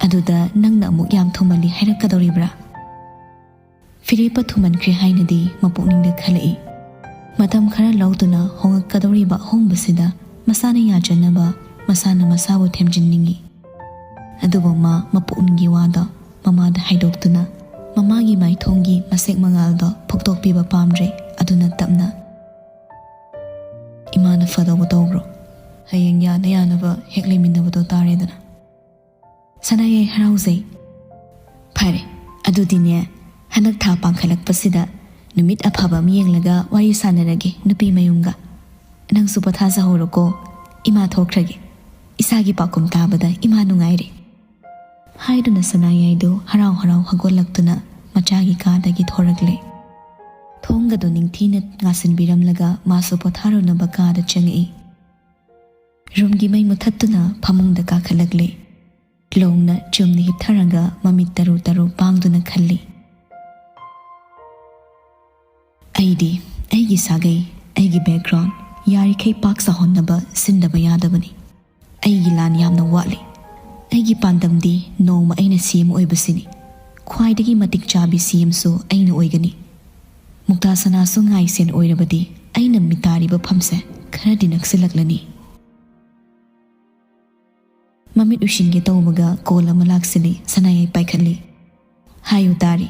ꯑꯗꯨꯗ ꯅꯪꯅ ꯑꯃꯨꯛ ꯌꯥꯝ ꯊꯨꯃꯜꯂꯤ ꯍꯥꯏꯔꯛꯀꯗꯧꯔꯤꯕ꯭ꯔꯥ?" ꯐꯤꯔꯦꯞꯄ ꯊꯨꯃꯟꯈ꯭ꯔꯦ ꯍꯥꯏꯅꯗꯤ ꯃꯄꯨꯛꯅꯤꯡꯗ ꯈꯜꯂꯛꯏ꯫ ꯃꯇꯝ ꯈꯔ ꯂꯧꯗꯨꯅ ꯍꯣꯡꯉꯛꯀꯗꯧꯔꯤꯕ ꯑꯍꯣꯡꯕꯁꯤꯗ ꯃꯁꯥꯅ ꯌꯥꯖꯅꯕ ꯃꯁꯥꯅ ꯃꯁꯥꯕꯨ ꯊꯦꯝꯖꯤꯟꯅꯤꯡꯏ꯫ ꯑꯗꯨꯕꯨ ꯃꯥ ꯃꯄꯨꯛꯅꯤꯡꯒꯤ ꯋꯥꯗꯣ ꯃꯃꯥꯗ ꯍꯥꯏꯗꯣꯛꯇꯨꯅ ꯃꯃꯥꯒꯤ ꯃꯥꯏꯊꯣꯡꯒꯤ ꯃꯁꯦꯛ ꯃꯉꯥꯜꯗꯣ ꯐꯨꯛꯇꯣꯛꯄꯤꯕ ꯄꯥꯝꯗ꯭ꯔꯦ꯫ ꯑꯗꯨꯅ ꯇꯞꯅ, "ꯏꯃꯥꯅ ꯐꯗꯧꯕ ꯇꯧꯕ꯭ꯔꯣ? ꯍꯌꯦꯡ ꯌꯥꯅ ꯌꯥꯅꯕ ꯍꯦꯛ ꯂꯩꯃꯤꯟꯅꯕꯗꯣ ꯇꯥꯔꯦꯗꯅ꯫" ꯁꯅꯥꯌꯥꯏ ꯍꯔꯥꯎꯖꯩ꯫ "ꯐꯔꯦ, ꯑꯗꯨꯗꯤꯅꯦ, ꯍꯟꯗꯛ ꯊꯥ ꯄꯥꯡꯈꯠꯂꯛꯄꯁꯤꯗ ꯅꯨꯃꯤꯠ ꯑꯐꯕ ꯑꯃ ꯌꯦꯡꯂꯒ ꯋꯥꯔꯤ ꯁꯥꯟꯅꯔꯒꯦ ꯅꯨꯄꯤ ꯃꯌꯨꯝꯒ꯫ ꯅꯪꯁꯨ ꯄꯣꯊꯥꯖꯍꯧꯔꯣꯀꯣ꯫ ꯏꯃꯥ ꯊꯣꯛꯈ꯭ꯔꯒꯦ꯫ ꯏꯁꯥꯒꯤ ꯄꯥꯎꯈꯨꯝ ꯇꯥꯕꯗ ꯏꯃꯥ ꯅꯨꯡꯉꯥꯏꯔꯦ꯫" ꯍꯥꯏꯗꯨꯅ ꯁꯅꯥꯌꯥꯏꯗꯨ ꯍꯔꯥꯎ ꯍꯔꯥꯎ ꯍꯧꯒꯠꯂꯛꯇꯨꯅ ꯃꯆꯥꯒꯤ ꯀꯥꯗꯒꯤ ꯊꯣꯔꯛꯂꯦ꯫ ꯊꯣꯡꯒꯗꯨ ꯅꯤꯡꯊꯤꯅ ꯉꯥꯁꯤꯟꯕꯤꯔꯝꯂꯒ ꯃꯥꯁꯨ ꯄꯣꯊꯥꯔꯨꯅꯕ ꯀꯥꯗ ꯆꯪꯉꯛꯏ꯫ ꯔꯨꯝꯒꯤ ꯃꯩ ꯃꯨꯊꯠꯇꯨꯅ ꯐꯃꯨꯡꯗ ꯀꯥꯈꯠꯂꯛꯂꯦ꯫ ꯂꯣꯡꯅ ꯆꯨꯝꯅ ꯍꯤꯞꯊꯔꯒ ꯃꯃꯤꯠ ꯇꯔꯨ ꯇꯔꯨ ꯄꯥꯡꯗꯨꯅ ꯈꯜꯂꯤ꯫ ꯑꯩꯗꯤ ꯑꯩꯒꯤ ꯁꯥꯒꯩ, ꯑꯩꯒꯤ ꯕꯦꯛꯒ꯭ꯔꯥꯎꯟ ꯌꯥꯔꯤꯈꯩ ꯄꯥꯛ ꯆꯥꯎꯍꯟꯅꯕ ꯁꯤꯟꯗꯕ ꯌꯥꯗꯕꯅꯤ꯫ ꯑꯩꯒꯤ ꯂꯥꯟ ꯌꯥꯝꯅ ꯋꯥꯠꯂꯤ꯫ ꯑꯩꯒꯤ ꯄꯥꯟꯗꯝꯗꯤ ꯅꯣꯡꯃ ꯑꯩꯅ ꯁꯤ ꯑꯦꯝ ꯑꯣꯏꯕꯁꯤꯅꯤ꯫ ꯈ꯭ꯋꯥꯏꯗꯒꯤ ꯃꯇꯤꯛ ꯆꯥꯕꯤ ꯁꯤ ꯑꯦꯝꯁꯨ ꯑꯩꯅ ꯑꯣꯏꯒꯅꯤ꯫ ꯃꯨꯛꯇꯥ ꯁꯅꯥꯁꯨ ꯉꯥꯏꯁꯦꯟ ꯑꯣꯏꯔꯕꯗꯤ ꯑꯩꯅ ꯃꯤꯇꯥꯔꯤꯕ ꯐꯝꯁꯦ ꯈꯔꯗꯤ ꯅꯛꯁꯤꯜꯂꯛꯂꯅꯤ꯫ ꯃꯃꯤꯠ ꯎꯏꯁꯤꯟꯒꯦ ꯇꯧꯕꯒ ꯀꯣꯜ ꯑꯃ ꯂꯥꯛꯁꯤꯜꯂꯤ꯫ ꯁꯅꯥꯌꯥꯏ ꯄꯥꯏꯈꯠꯂꯤ꯫ ꯍꯥꯏꯌꯨ ꯇꯥꯔꯤ꯫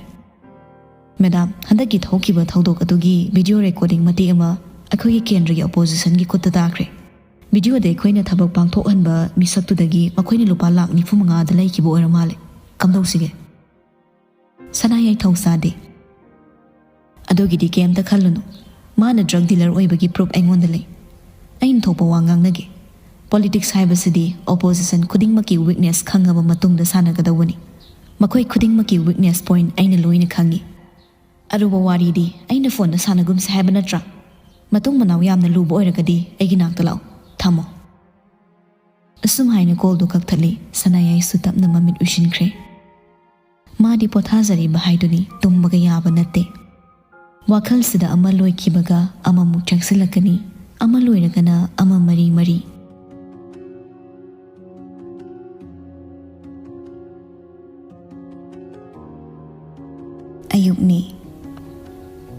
ꯃꯦꯗꯥꯝ, ꯍꯟꯗꯛꯀꯤ ꯊꯣꯛꯈꯤꯕ ꯊꯧꯗꯣꯛ ꯑꯗꯨꯒꯤ ꯚꯤꯗꯤꯑꯣ ꯔꯦꯀꯣꯔꯗꯤꯡ ꯃꯇꯦꯛ ꯑꯃ ꯑꯩꯈꯣꯏꯒꯤ ꯀꯦꯟꯗ꯭ꯔꯒꯤ ꯑꯣꯄꯣꯖꯤꯁꯟꯒꯤ ꯈꯨꯠꯇ ꯇꯥꯈ꯭ꯔꯦ꯫ ꯚꯤꯗꯤꯑꯣꯗ ꯑꯩꯈꯣꯏꯅ ꯊꯕꯛ ꯄꯥꯡꯊꯣꯛꯍꯟꯕ ꯃꯤꯁꯛꯇꯨꯗꯒꯤ ꯃꯈꯣꯏꯅ ꯂꯨꯄꯥ ꯂꯥꯛ ꯅꯤꯐꯨ ꯃꯉꯥꯗ ꯂꯩꯈꯤꯕ ꯑꯣꯏꯔ ꯃꯥꯜꯂꯦ꯫ ꯀꯝꯗꯧꯁꯤꯒꯦ? ꯁꯅꯥꯌꯥꯏ ꯊꯧꯁꯥꯗꯦ꯫ ꯑꯗꯨꯒꯤꯗꯤ ꯀꯩꯝꯇ ꯈꯜꯂꯨꯅꯨ꯫ ꯃꯥꯅ ꯗ꯭ꯔꯒ ꯗꯤꯂꯔ ꯑꯣꯏꯕꯒꯤ ꯄ꯭ꯔꯨꯐ ꯑꯩꯉꯣꯟꯗ ꯂꯩ꯫ ꯑꯩꯅ ꯊꯣꯛꯄ ꯋꯥ ꯉꯥꯡꯅꯒꯦ꯫ ꯄꯣꯂꯤꯇꯤꯛꯁ ꯍꯥꯏꯕꯁꯤꯗꯤ ꯑꯣꯄꯣꯖꯤꯁꯟ ꯈꯨꯗꯤꯡꯃꯛꯀꯤ ꯋꯤꯛꯅꯦꯁ ꯈꯪꯉꯕ ꯃꯇꯨꯡꯗ ꯁꯥꯟꯅꯒꯗꯧꯕꯅꯤ꯫ ꯃꯈꯣꯏ ꯈꯨꯗꯤꯡꯃꯛꯀꯤ ꯋꯤꯛꯅꯦꯁ ꯄꯣꯏꯟꯠ ꯑꯩꯅ ꯂꯣꯏꯅ ꯈꯪꯉꯤ꯫ ꯑꯔꯨꯕ ꯋꯥꯔꯤꯗꯤ ꯑꯩꯅ ꯐꯣꯟꯗ ꯁꯥꯟꯅꯒꯨꯝꯁꯦ ꯍꯥꯏꯕ ꯅꯠꯇ꯭ꯔꯥ? ꯃꯇꯨꯡ ꯃꯅꯥꯎ ꯌꯥꯝꯅ ꯂꯨꯕ ꯑꯣꯏꯔꯒꯗꯤ ꯑꯩꯒꯤ ꯅꯥꯛꯇ ꯂꯥꯛꯑꯣ꯫ ꯊꯝꯃꯣ꯫ ꯑꯁꯨꯝ ꯍꯥꯏꯅ ꯀꯣꯜꯗꯨ ꯀꯛꯊꯠꯂꯤ꯫ ꯁꯅꯥꯌꯥꯏꯁꯨ ꯇꯞꯅ ꯃꯃꯤꯠ ꯎꯏꯁꯤꯟꯈ꯭ꯔꯦ꯫ ꯃꯥꯗꯤ ꯄꯣꯊꯥꯖꯔꯤꯕ ꯍꯥꯏꯗꯨꯅꯤ, ꯇꯨꯝꯕꯒ ꯌꯥꯕ ꯅꯠꯇꯦ꯫ ꯋꯥꯈꯜꯁꯤꯗ ꯑꯃ ꯂꯣꯏꯈꯤꯕꯒ ꯑꯃꯃꯨꯛ ꯆꯪꯁꯤꯜꯂꯛꯀꯅꯤ, ꯑꯃ ꯂꯣꯏꯔꯒꯅ ꯑꯃ ꯃꯔꯤ ꯃꯔꯤ꯫ ꯑꯌꯨꯛꯅꯤ꯫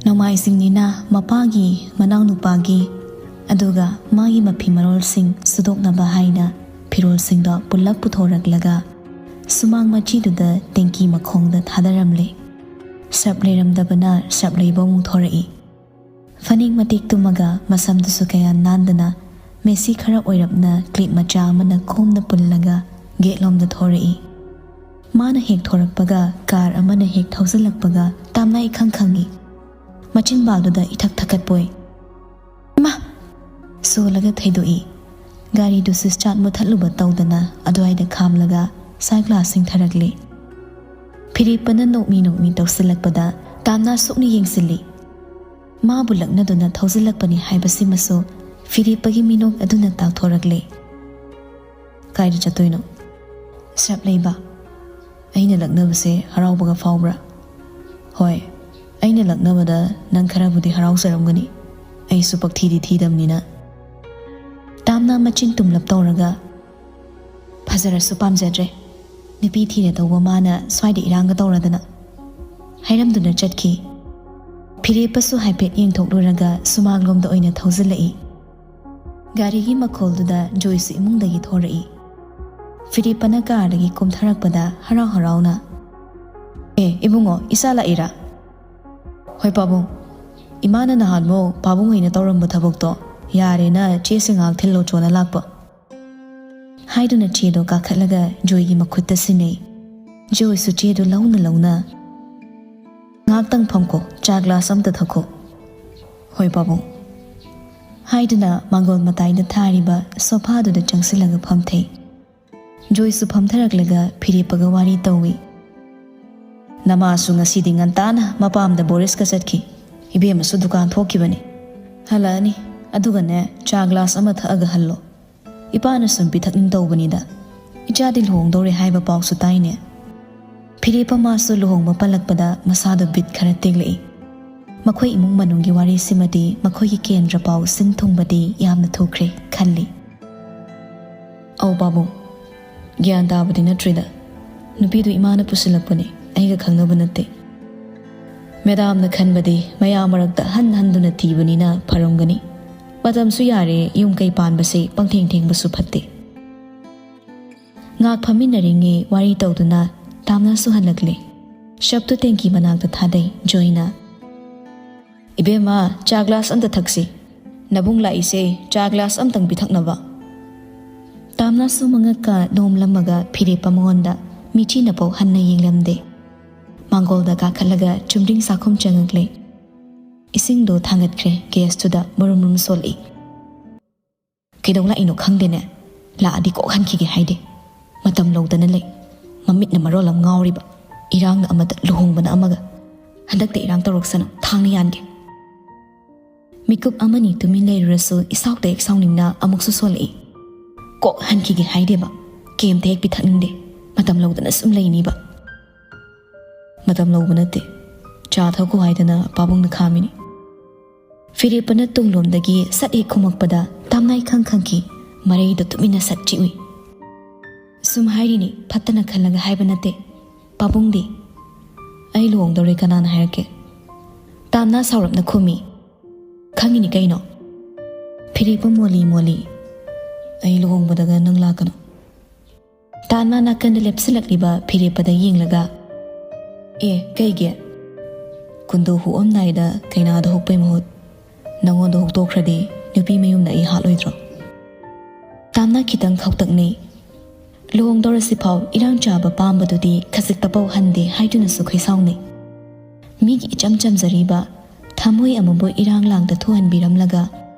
ꯅꯣꯡꯃꯥꯏꯖꯤꯡꯅꯤꯅ ꯃꯄꯥꯒꯤ, ꯃꯅꯥꯎꯅꯨꯄꯥꯒꯤ, ꯑꯗꯨꯒ ꯃꯥꯒꯤ ꯃꯐꯤ ꯃꯔꯣꯜꯁꯤꯡ ꯁꯨꯗꯣꯛꯅꯕ ꯍꯥꯏꯅ ꯐꯤꯔꯣꯜꯁꯤꯡꯗꯣ ꯄꯨꯜꯂꯞ ꯄꯨꯊꯣꯔꯛꯂꯒ ꯁꯨꯃꯥꯡ ꯃꯆꯤꯗꯨꯗ ꯇꯦꯡꯀꯤ ꯃꯈꯣꯡꯗ ꯊꯥꯗꯔꯝꯂꯦ꯫ ꯁꯔꯞ ꯂꯩꯔꯝꯗꯕꯅ ꯁꯔꯞ ꯂꯩꯕ ꯑꯃꯨꯛ ꯊꯣꯔꯛꯏ꯫ ꯐꯅꯦꯛ ꯃꯇꯦꯛ ꯇꯨꯝꯃꯒ ꯃꯁꯝꯗꯨꯁꯨ ꯀꯌꯥ ꯅꯥꯟꯗꯅ ꯃꯦꯁꯤ ꯈꯔ ꯑꯣꯏꯔꯞꯅ ꯀ꯭ꯂꯤꯞ ꯃꯆꯥ ꯑꯃꯅ ꯈꯣꯝꯅ ꯄꯨꯜꯂꯒ ꯒꯦꯠꯂꯣꯝꯗ ꯊꯣꯔꯛꯏ꯫ ꯃꯥꯅ ꯍꯦꯛ ꯊꯣꯔꯛꯄꯒ ꯀꯥꯔ ꯑꯃꯅ ꯍꯦꯛ ꯊꯧꯖꯤꯜꯂꯛꯄꯒ ꯇꯥꯝꯅ ꯏꯈꯪ ꯈꯪꯉꯤ꯫ ꯃꯆꯤꯟꯕꯥꯜꯗꯨꯗ ꯏꯊꯛ ꯊꯛꯀꯠꯄꯣꯏ꯫ "ꯏꯃꯥ!" ꯁꯣꯜꯂꯒ ꯊꯩꯗꯣꯛꯏ꯫ ꯒꯥꯔꯤꯗꯨꯁꯨ ꯁ꯭ꯇꯥꯔꯠ ꯃꯨꯊꯠꯂꯨꯕ ꯇꯧꯗꯅ ꯑꯗꯨꯋꯥꯏꯗ ꯈꯥꯝꯂꯒ ꯁꯟ ꯒ꯭ꯂꯥꯁ ꯁꯤꯡꯊꯔꯛꯂꯤ꯫ ꯐꯤꯔꯦꯞꯄꯅ ꯅꯣꯛꯃꯤ ꯅꯣꯛꯃꯤ ꯇꯧꯁꯤꯜꯂꯛꯄꯗ ꯇꯥꯝꯅ ꯁꯨꯛꯅ ꯌꯦꯡꯁꯤꯜꯂꯤ꯫ ꯃꯥꯕꯨ ꯂꯛꯅꯗꯨꯅ ꯊꯧꯖꯤꯜꯂꯛꯄꯅꯤ ꯍꯥꯏꯕꯁꯤꯃꯁꯨ ꯐꯤꯔꯦꯞꯄꯒꯤ ꯃꯤꯅꯣꯛ ꯑꯗꯨꯅ ꯇꯥꯛꯊꯣꯔꯛꯂꯦ꯫ "ꯀꯥꯏꯗ ꯆꯠꯇꯣꯏꯅꯣ?" "ꯁꯔꯞ ꯂꯩꯕ꯫ ꯑꯩꯅ ꯂꯛꯅꯕꯁꯦ ꯍꯔꯥꯎꯕꯒ ꯐꯥꯎꯕ꯭ꯔꯥ?" "ꯍꯣꯏ, ꯑꯩꯅ ꯂꯛꯅꯕꯗ ꯅꯪ ꯈꯔꯕꯨꯗꯤ ꯍꯔꯥꯎꯖꯔꯝꯒꯅꯤ꯫ ꯑꯩꯁꯨ ꯄꯛꯊꯤꯗꯤ ꯊꯤꯗꯕꯅꯤꯅ꯫" ꯇꯥꯝꯅ ꯃꯆꯤꯟ ꯇꯨꯝꯂꯞ ꯇꯧꯔꯒ, "ꯐꯖꯔꯁꯨ ꯄꯥꯝꯖꯗ꯭ꯔꯦ꯫ ꯅꯨꯄꯤ ꯊꯤꯔꯦ ꯇꯧꯕ ꯃꯥꯅ ꯁ꯭ꯋꯥꯏꯗ ꯏꯔꯥꯡꯒ ꯇꯧꯔꯗꯅ," ꯍꯥꯏꯔꯝꯗꯨꯅ ꯆꯠꯈꯤ꯫ ꯐꯤꯔꯦꯞꯄꯁꯨ ꯍꯥꯏꯐꯦꯠ ꯌꯦꯡꯊꯣꯛꯂꯨꯔꯒ ꯁꯨꯃꯥꯡꯂꯣꯝꯗ ꯑꯣꯏꯅ ꯊꯧꯖꯤꯜꯂꯛꯏ꯫ ꯒꯥꯔꯤꯒꯤ ꯃꯈꯣꯜꯗꯨꯗ ꯖꯣꯏꯁꯨ ꯏꯃꯨꯡꯗꯒꯤ ꯊꯣꯔꯛꯏ꯫ ꯐꯤꯔꯦꯞꯄꯅ ꯀꯥꯔꯗꯒꯤ ꯀꯨꯝꯊꯔꯛꯄꯗ ꯍꯔꯥꯎ ꯍꯔꯥꯎꯅ, "ꯑꯦ ꯏꯕꯨꯡꯉꯣ, ꯏꯆꯥ ꯂꯥꯛꯏꯔꯥ?" "ꯍꯣꯏ ꯄꯥꯕꯨꯡ, ꯏꯃꯥꯅ ꯅꯍꯥꯟꯃꯨꯛ ꯄꯥꯕꯨꯡ ꯍꯣꯏꯅ ꯇꯧꯔꯝꯕ ꯊꯕꯛꯇꯣ ꯌꯥꯔꯦꯅ ꯆꯦꯁꯤꯡ ꯉꯥꯛ ꯊꯤꯜꯂꯣ ꯆꯣꯅ ꯂꯥꯛꯄ," ꯍꯥꯏꯗꯨꯅ ꯆꯦꯗꯣ ꯀꯥꯈꯠꯂꯒ ꯖꯣꯏꯒꯤ ꯃꯈꯨꯠꯇ ꯁꯤꯟꯅꯩ꯫ ꯖꯣꯏꯁꯨ ꯆꯦꯗꯨ ꯂꯧꯅ ꯂꯧꯅ, "ꯉꯥꯛꯇꯪ ꯐꯝꯈꯣ, ꯆꯥ ꯒ꯭ꯂꯥꯁ ꯑꯝꯇ ꯊꯛꯈꯣ꯫" "ꯍꯣꯏ ꯄꯥꯕꯨꯡ," ꯍꯥꯏꯗꯨꯅ ꯃꯥꯡꯒꯣꯜ ꯃꯇꯥꯏꯗ ꯊꯥꯔꯤꯕ ꯁꯣꯐꯥꯗꯨꯗ ꯆꯪꯁꯤꯜꯂꯒ ꯐꯝꯊꯩ꯫ ꯖꯣꯏꯁꯨ ꯐꯝꯊꯔꯛꯂꯒ ꯐꯤꯔꯦꯞꯄꯒ ꯋꯥꯔꯤ ꯇꯧꯏ꯫ "ꯅꯃꯥꯁꯨ ꯉꯁꯤꯗꯤ ꯉꯟꯇꯥꯅ ꯃꯄꯥꯝꯗ ꯕꯣꯔꯤꯁꯀ ꯆꯠꯈꯤ꯫ ꯏꯕꯦꯝꯃꯁꯨ ꯗꯨꯀꯥꯟ ꯊꯣꯛꯈꯤꯕꯅꯤ꯫ ꯍꯜꯂꯛꯑꯅꯤ꯫ ꯑꯗꯨꯒꯅꯦ, ꯆꯥ ꯒ꯭ꯂꯥꯁ ꯑꯃ ꯊꯛꯑꯒ ꯍꯜꯂꯣ꯫ ꯏꯄꯥꯅ ꯁꯨꯝ ꯄꯤꯊꯛꯅꯤꯡ ꯇꯧꯕꯅꯤꯗ꯫ ꯏꯆꯥꯗꯤ ꯂꯨꯍꯣꯡꯗꯧꯔꯦ ꯍꯥꯏꯕ ꯄꯥꯎꯁꯨ ꯇꯥꯏꯅꯦ꯫" ꯐꯤꯔꯦꯞꯄ ꯃꯥꯁꯨ ꯂꯨꯍꯣꯡꯕ ꯄꯜꯂꯛꯄꯗ ꯃꯁꯥꯗꯣ ꯕꯤꯠ ꯈꯔ ꯇꯦꯛꯂꯛꯏ꯫ ꯃꯈꯣꯏ ꯏꯃꯨꯡ ꯃꯅꯨꯡꯒꯤ ꯋꯥꯔꯤꯁꯤꯃꯗꯤ ꯃꯈꯣꯏꯒꯤ ꯀꯦꯟꯗ꯭ꯔ ꯄꯥꯎ ꯁꯤꯟ ꯊꯨꯡꯕꯗꯤ ꯌꯥꯝꯅ ꯊꯨꯈ꯭ꯔꯦ ꯈꯜꯂꯤ꯫ "ꯑꯧ ꯄꯥꯕꯨꯡ, ꯒ꯭ꯌꯥꯟ ꯇꯥꯕꯗꯤ ꯅꯠꯇ꯭ꯔꯤꯗ꯫ ꯅꯨꯄꯤꯗꯨ ꯏꯃꯥꯅ ꯄꯨꯁꯤꯜꯂꯛꯄꯅꯤ, ꯑꯩꯒ ꯈꯪꯅꯕ ꯅꯠꯇꯦ꯫ ꯃꯦꯗꯥꯝꯅ ꯈꯟꯕꯗꯤ ꯃꯌꯥꯝ ꯃꯔꯛꯇ ꯍꯟ ꯍꯟꯗꯨꯅ ꯊꯤꯕꯅꯤꯅ ꯐꯔꯝꯒꯅꯤ꯫ ꯃꯇꯝꯁꯨ ꯌꯥꯔꯦ, ꯌꯨꯝ ꯀꯩ ꯄꯥꯟꯕꯁꯦ ꯄꯪꯊꯦꯡ ꯊꯦꯡꯕꯁꯨ ꯐꯠꯇꯦ꯫" ꯉꯥꯛ ꯐꯝꯃꯤꯟꯅꯔꯤꯉꯩ ꯋꯥꯔꯤ ꯇꯧꯗꯨꯅ ꯇꯥꯝꯅꯁꯨ ꯍꯜꯂꯛꯂꯦ꯫ ꯁꯞꯇꯨ ꯇꯦꯡꯀꯤ ꯃꯅꯥꯛꯇ ꯊꯥꯗꯩ ꯖꯣꯏꯅ꯫ "ꯏꯕꯦꯝꯃ, ꯆꯥ ꯒ꯭ꯂꯥꯁ ꯑꯝꯇ ꯊꯛꯁꯤ꯫ ꯅꯕꯨꯡ ꯂꯥꯛꯏꯁꯦ ꯆꯥ ꯒ꯭ꯂꯥꯁ ꯑꯝꯇꯪ ꯄꯤꯊꯛꯅꯕ꯫" ꯇꯥꯝꯅꯁꯨ ꯃꯉꯛꯀ ꯅꯣꯝꯂꯝꯃꯒ ꯐꯤꯔꯦꯞꯄ ꯃꯉꯣꯟꯗ ꯃꯤꯆꯤ ꯅꯄꯧ ꯍꯟꯅ ꯌꯦꯡꯂꯝꯗꯦ꯫ ꯃꯥꯡꯒꯣꯜꯗ ꯀꯥꯈꯠꯂꯒ ꯆꯨꯝꯗ꯭ꯔꯤꯡ ꯆꯥꯛꯈꯨꯝ ꯆꯪꯉꯛꯂꯦ꯫ ꯏꯁꯤꯡꯗꯣ ꯊꯥꯡꯒꯠꯈ꯭ꯔꯦ, ꯒꯦꯁꯇꯨꯗ ꯃꯔꯨꯝ ꯃꯔꯨꯝ ꯁꯣꯜꯂꯛꯏ꯫ "ꯀꯩꯗꯧ ꯂꯥꯛꯏꯅꯣ ꯈꯪꯗꯦꯅꯦ꯫ ꯂꯥꯛꯑꯗꯤ ꯀꯣꯛ ꯍꯟꯈꯤꯒꯦ ꯍꯥꯏꯗꯦ꯫ ꯃꯇꯝ ꯂꯧꯗꯅ ꯂꯩ꯫ ꯃꯃꯤꯠꯅ ꯃꯔꯣꯜ ꯑꯃ ꯉꯥꯎꯔꯤꯕ꯫ ꯏꯔꯥꯡꯅ ꯑꯃꯗ, ꯂꯨꯍꯣꯡꯕꯅ ꯑꯃꯒ꯫ ꯍꯟꯗꯛꯇ ꯏꯔꯥꯡ ꯇꯧꯔꯛꯁꯅꯨ, ꯊꯥꯡꯅ ꯌꯥꯟꯒꯦ꯫" ꯃꯤꯀꯨꯞ ꯑꯃꯅꯤ ꯇꯨꯃꯤꯟ ꯂꯩꯔꯨꯔꯁꯨ ꯏꯁꯥꯎꯇ ꯍꯦꯛ ꯁꯥꯎꯅꯤꯡꯅ ꯑꯃꯨꯛꯁꯨ ꯁꯣꯜꯂꯛꯏ꯫ ꯀꯣꯛ ꯍꯟꯈꯤꯒꯦ ꯍꯥꯏꯗꯦꯕ, ꯀꯦꯝꯇ ꯍꯦꯛ ꯄꯤꯊꯛꯅꯤꯡꯗꯦ, ꯃꯇꯝ ꯂꯧꯗꯅ ꯁꯨꯝ ꯂꯩꯅꯤꯕ꯫ ꯃꯇꯝ ꯂꯧꯕ ꯅꯠꯇꯦ, ꯆꯥ ꯊꯛꯈꯣ ꯍꯥꯏꯗꯅ ꯄꯥꯕꯨꯡꯅ ꯈꯥꯝꯃꯤꯅꯤ꯫ ꯐꯤꯔꯦꯞꯄꯅ ꯇꯨꯡꯂꯣꯝꯗꯒꯤ ꯁꯠ ꯍꯦꯛ ꯈꯨꯝꯃꯛꯄꯗ ꯇꯥꯝꯅꯥꯏ ꯈꯪ ꯈꯪꯈꯤ, ꯃꯔꯩꯗ ꯇꯨꯃꯤꯟꯅ ꯁꯠ ꯆꯤꯛꯎꯏ꯫ ꯁꯨꯝ ꯍꯥꯏꯔꯤꯅꯤ, ꯐꯠꯇꯅ ꯈꯜꯂꯒ ꯍꯥꯏꯕ ꯅꯠꯇꯦ꯫ ꯄꯥꯕꯨꯡꯗꯤ? ꯑꯩ ꯂꯨꯍꯣꯡꯗꯧꯔꯦ ꯀꯅꯥꯅ ꯍꯥꯏꯔꯛꯀꯦ? ꯇꯥꯝꯅꯥ ꯁꯥꯎꯔꯞꯅ ꯈꯨꯝꯃꯤ꯫ ꯈꯪꯉꯤꯅꯤ ꯀꯩꯅꯣ꯫ ꯐꯤꯔꯦꯞꯄ ꯃꯣꯜꯂꯤ ꯃꯣꯜꯂꯤ꯫ ꯑꯩ ꯂꯨꯍꯣꯡꯕꯗꯒ ꯅꯪ ꯂꯥꯛꯀꯅꯨ꯫ ꯇꯥꯝꯅꯥ ꯅꯥꯀꯟꯗ ꯂꯦꯞꯁꯤꯜꯂꯛꯂꯤꯕ ꯐꯤꯔꯦꯞꯄꯗ ꯌꯦꯡꯂꯒ, ꯑꯦ, ꯀꯩꯒꯤ? ꯀꯨꯟꯗꯣ ꯍꯨꯛꯑꯝꯗꯥꯏꯗ ꯀꯩꯅꯥꯗ ꯍꯨꯛꯄꯩ ꯃꯍꯨꯠ ꯅꯪꯉꯣꯟꯗ ꯍꯨꯛꯇꯣꯛꯈ꯭ꯔꯗꯤ ꯅꯨꯄꯤ ꯃꯌꯨꯝꯅ ꯑꯩ ꯍꯥꯠꯂꯣꯏꯗ꯭ꯔꯣ? ꯇꯥꯝꯅꯥ ꯈꯤꯇꯪ ꯈꯧꯇꯛꯅꯩ꯫ ꯂꯨꯍꯣꯡꯗꯧꯔꯁꯤꯐꯥꯎ ꯏꯔꯥꯡ ꯆꯥꯕ ꯄꯥꯝꯕꯗꯨꯗꯤ ꯈꯖꯤꯛꯇꯐꯥꯎ ꯍꯟꯗꯦ ꯍꯥꯏꯗꯨꯅꯁꯨ ꯈꯩꯁꯥꯎꯅꯩ꯫ ꯃꯤꯒꯤ ꯏꯆꯝ ꯆꯝꯖꯔꯤꯕ ꯊꯃꯣꯏ ꯑꯃꯕꯨ ꯏꯔꯥꯡ ꯂꯥꯡꯗ ꯊꯣꯛꯍꯟꯕꯤꯔꯝꯂꯒ,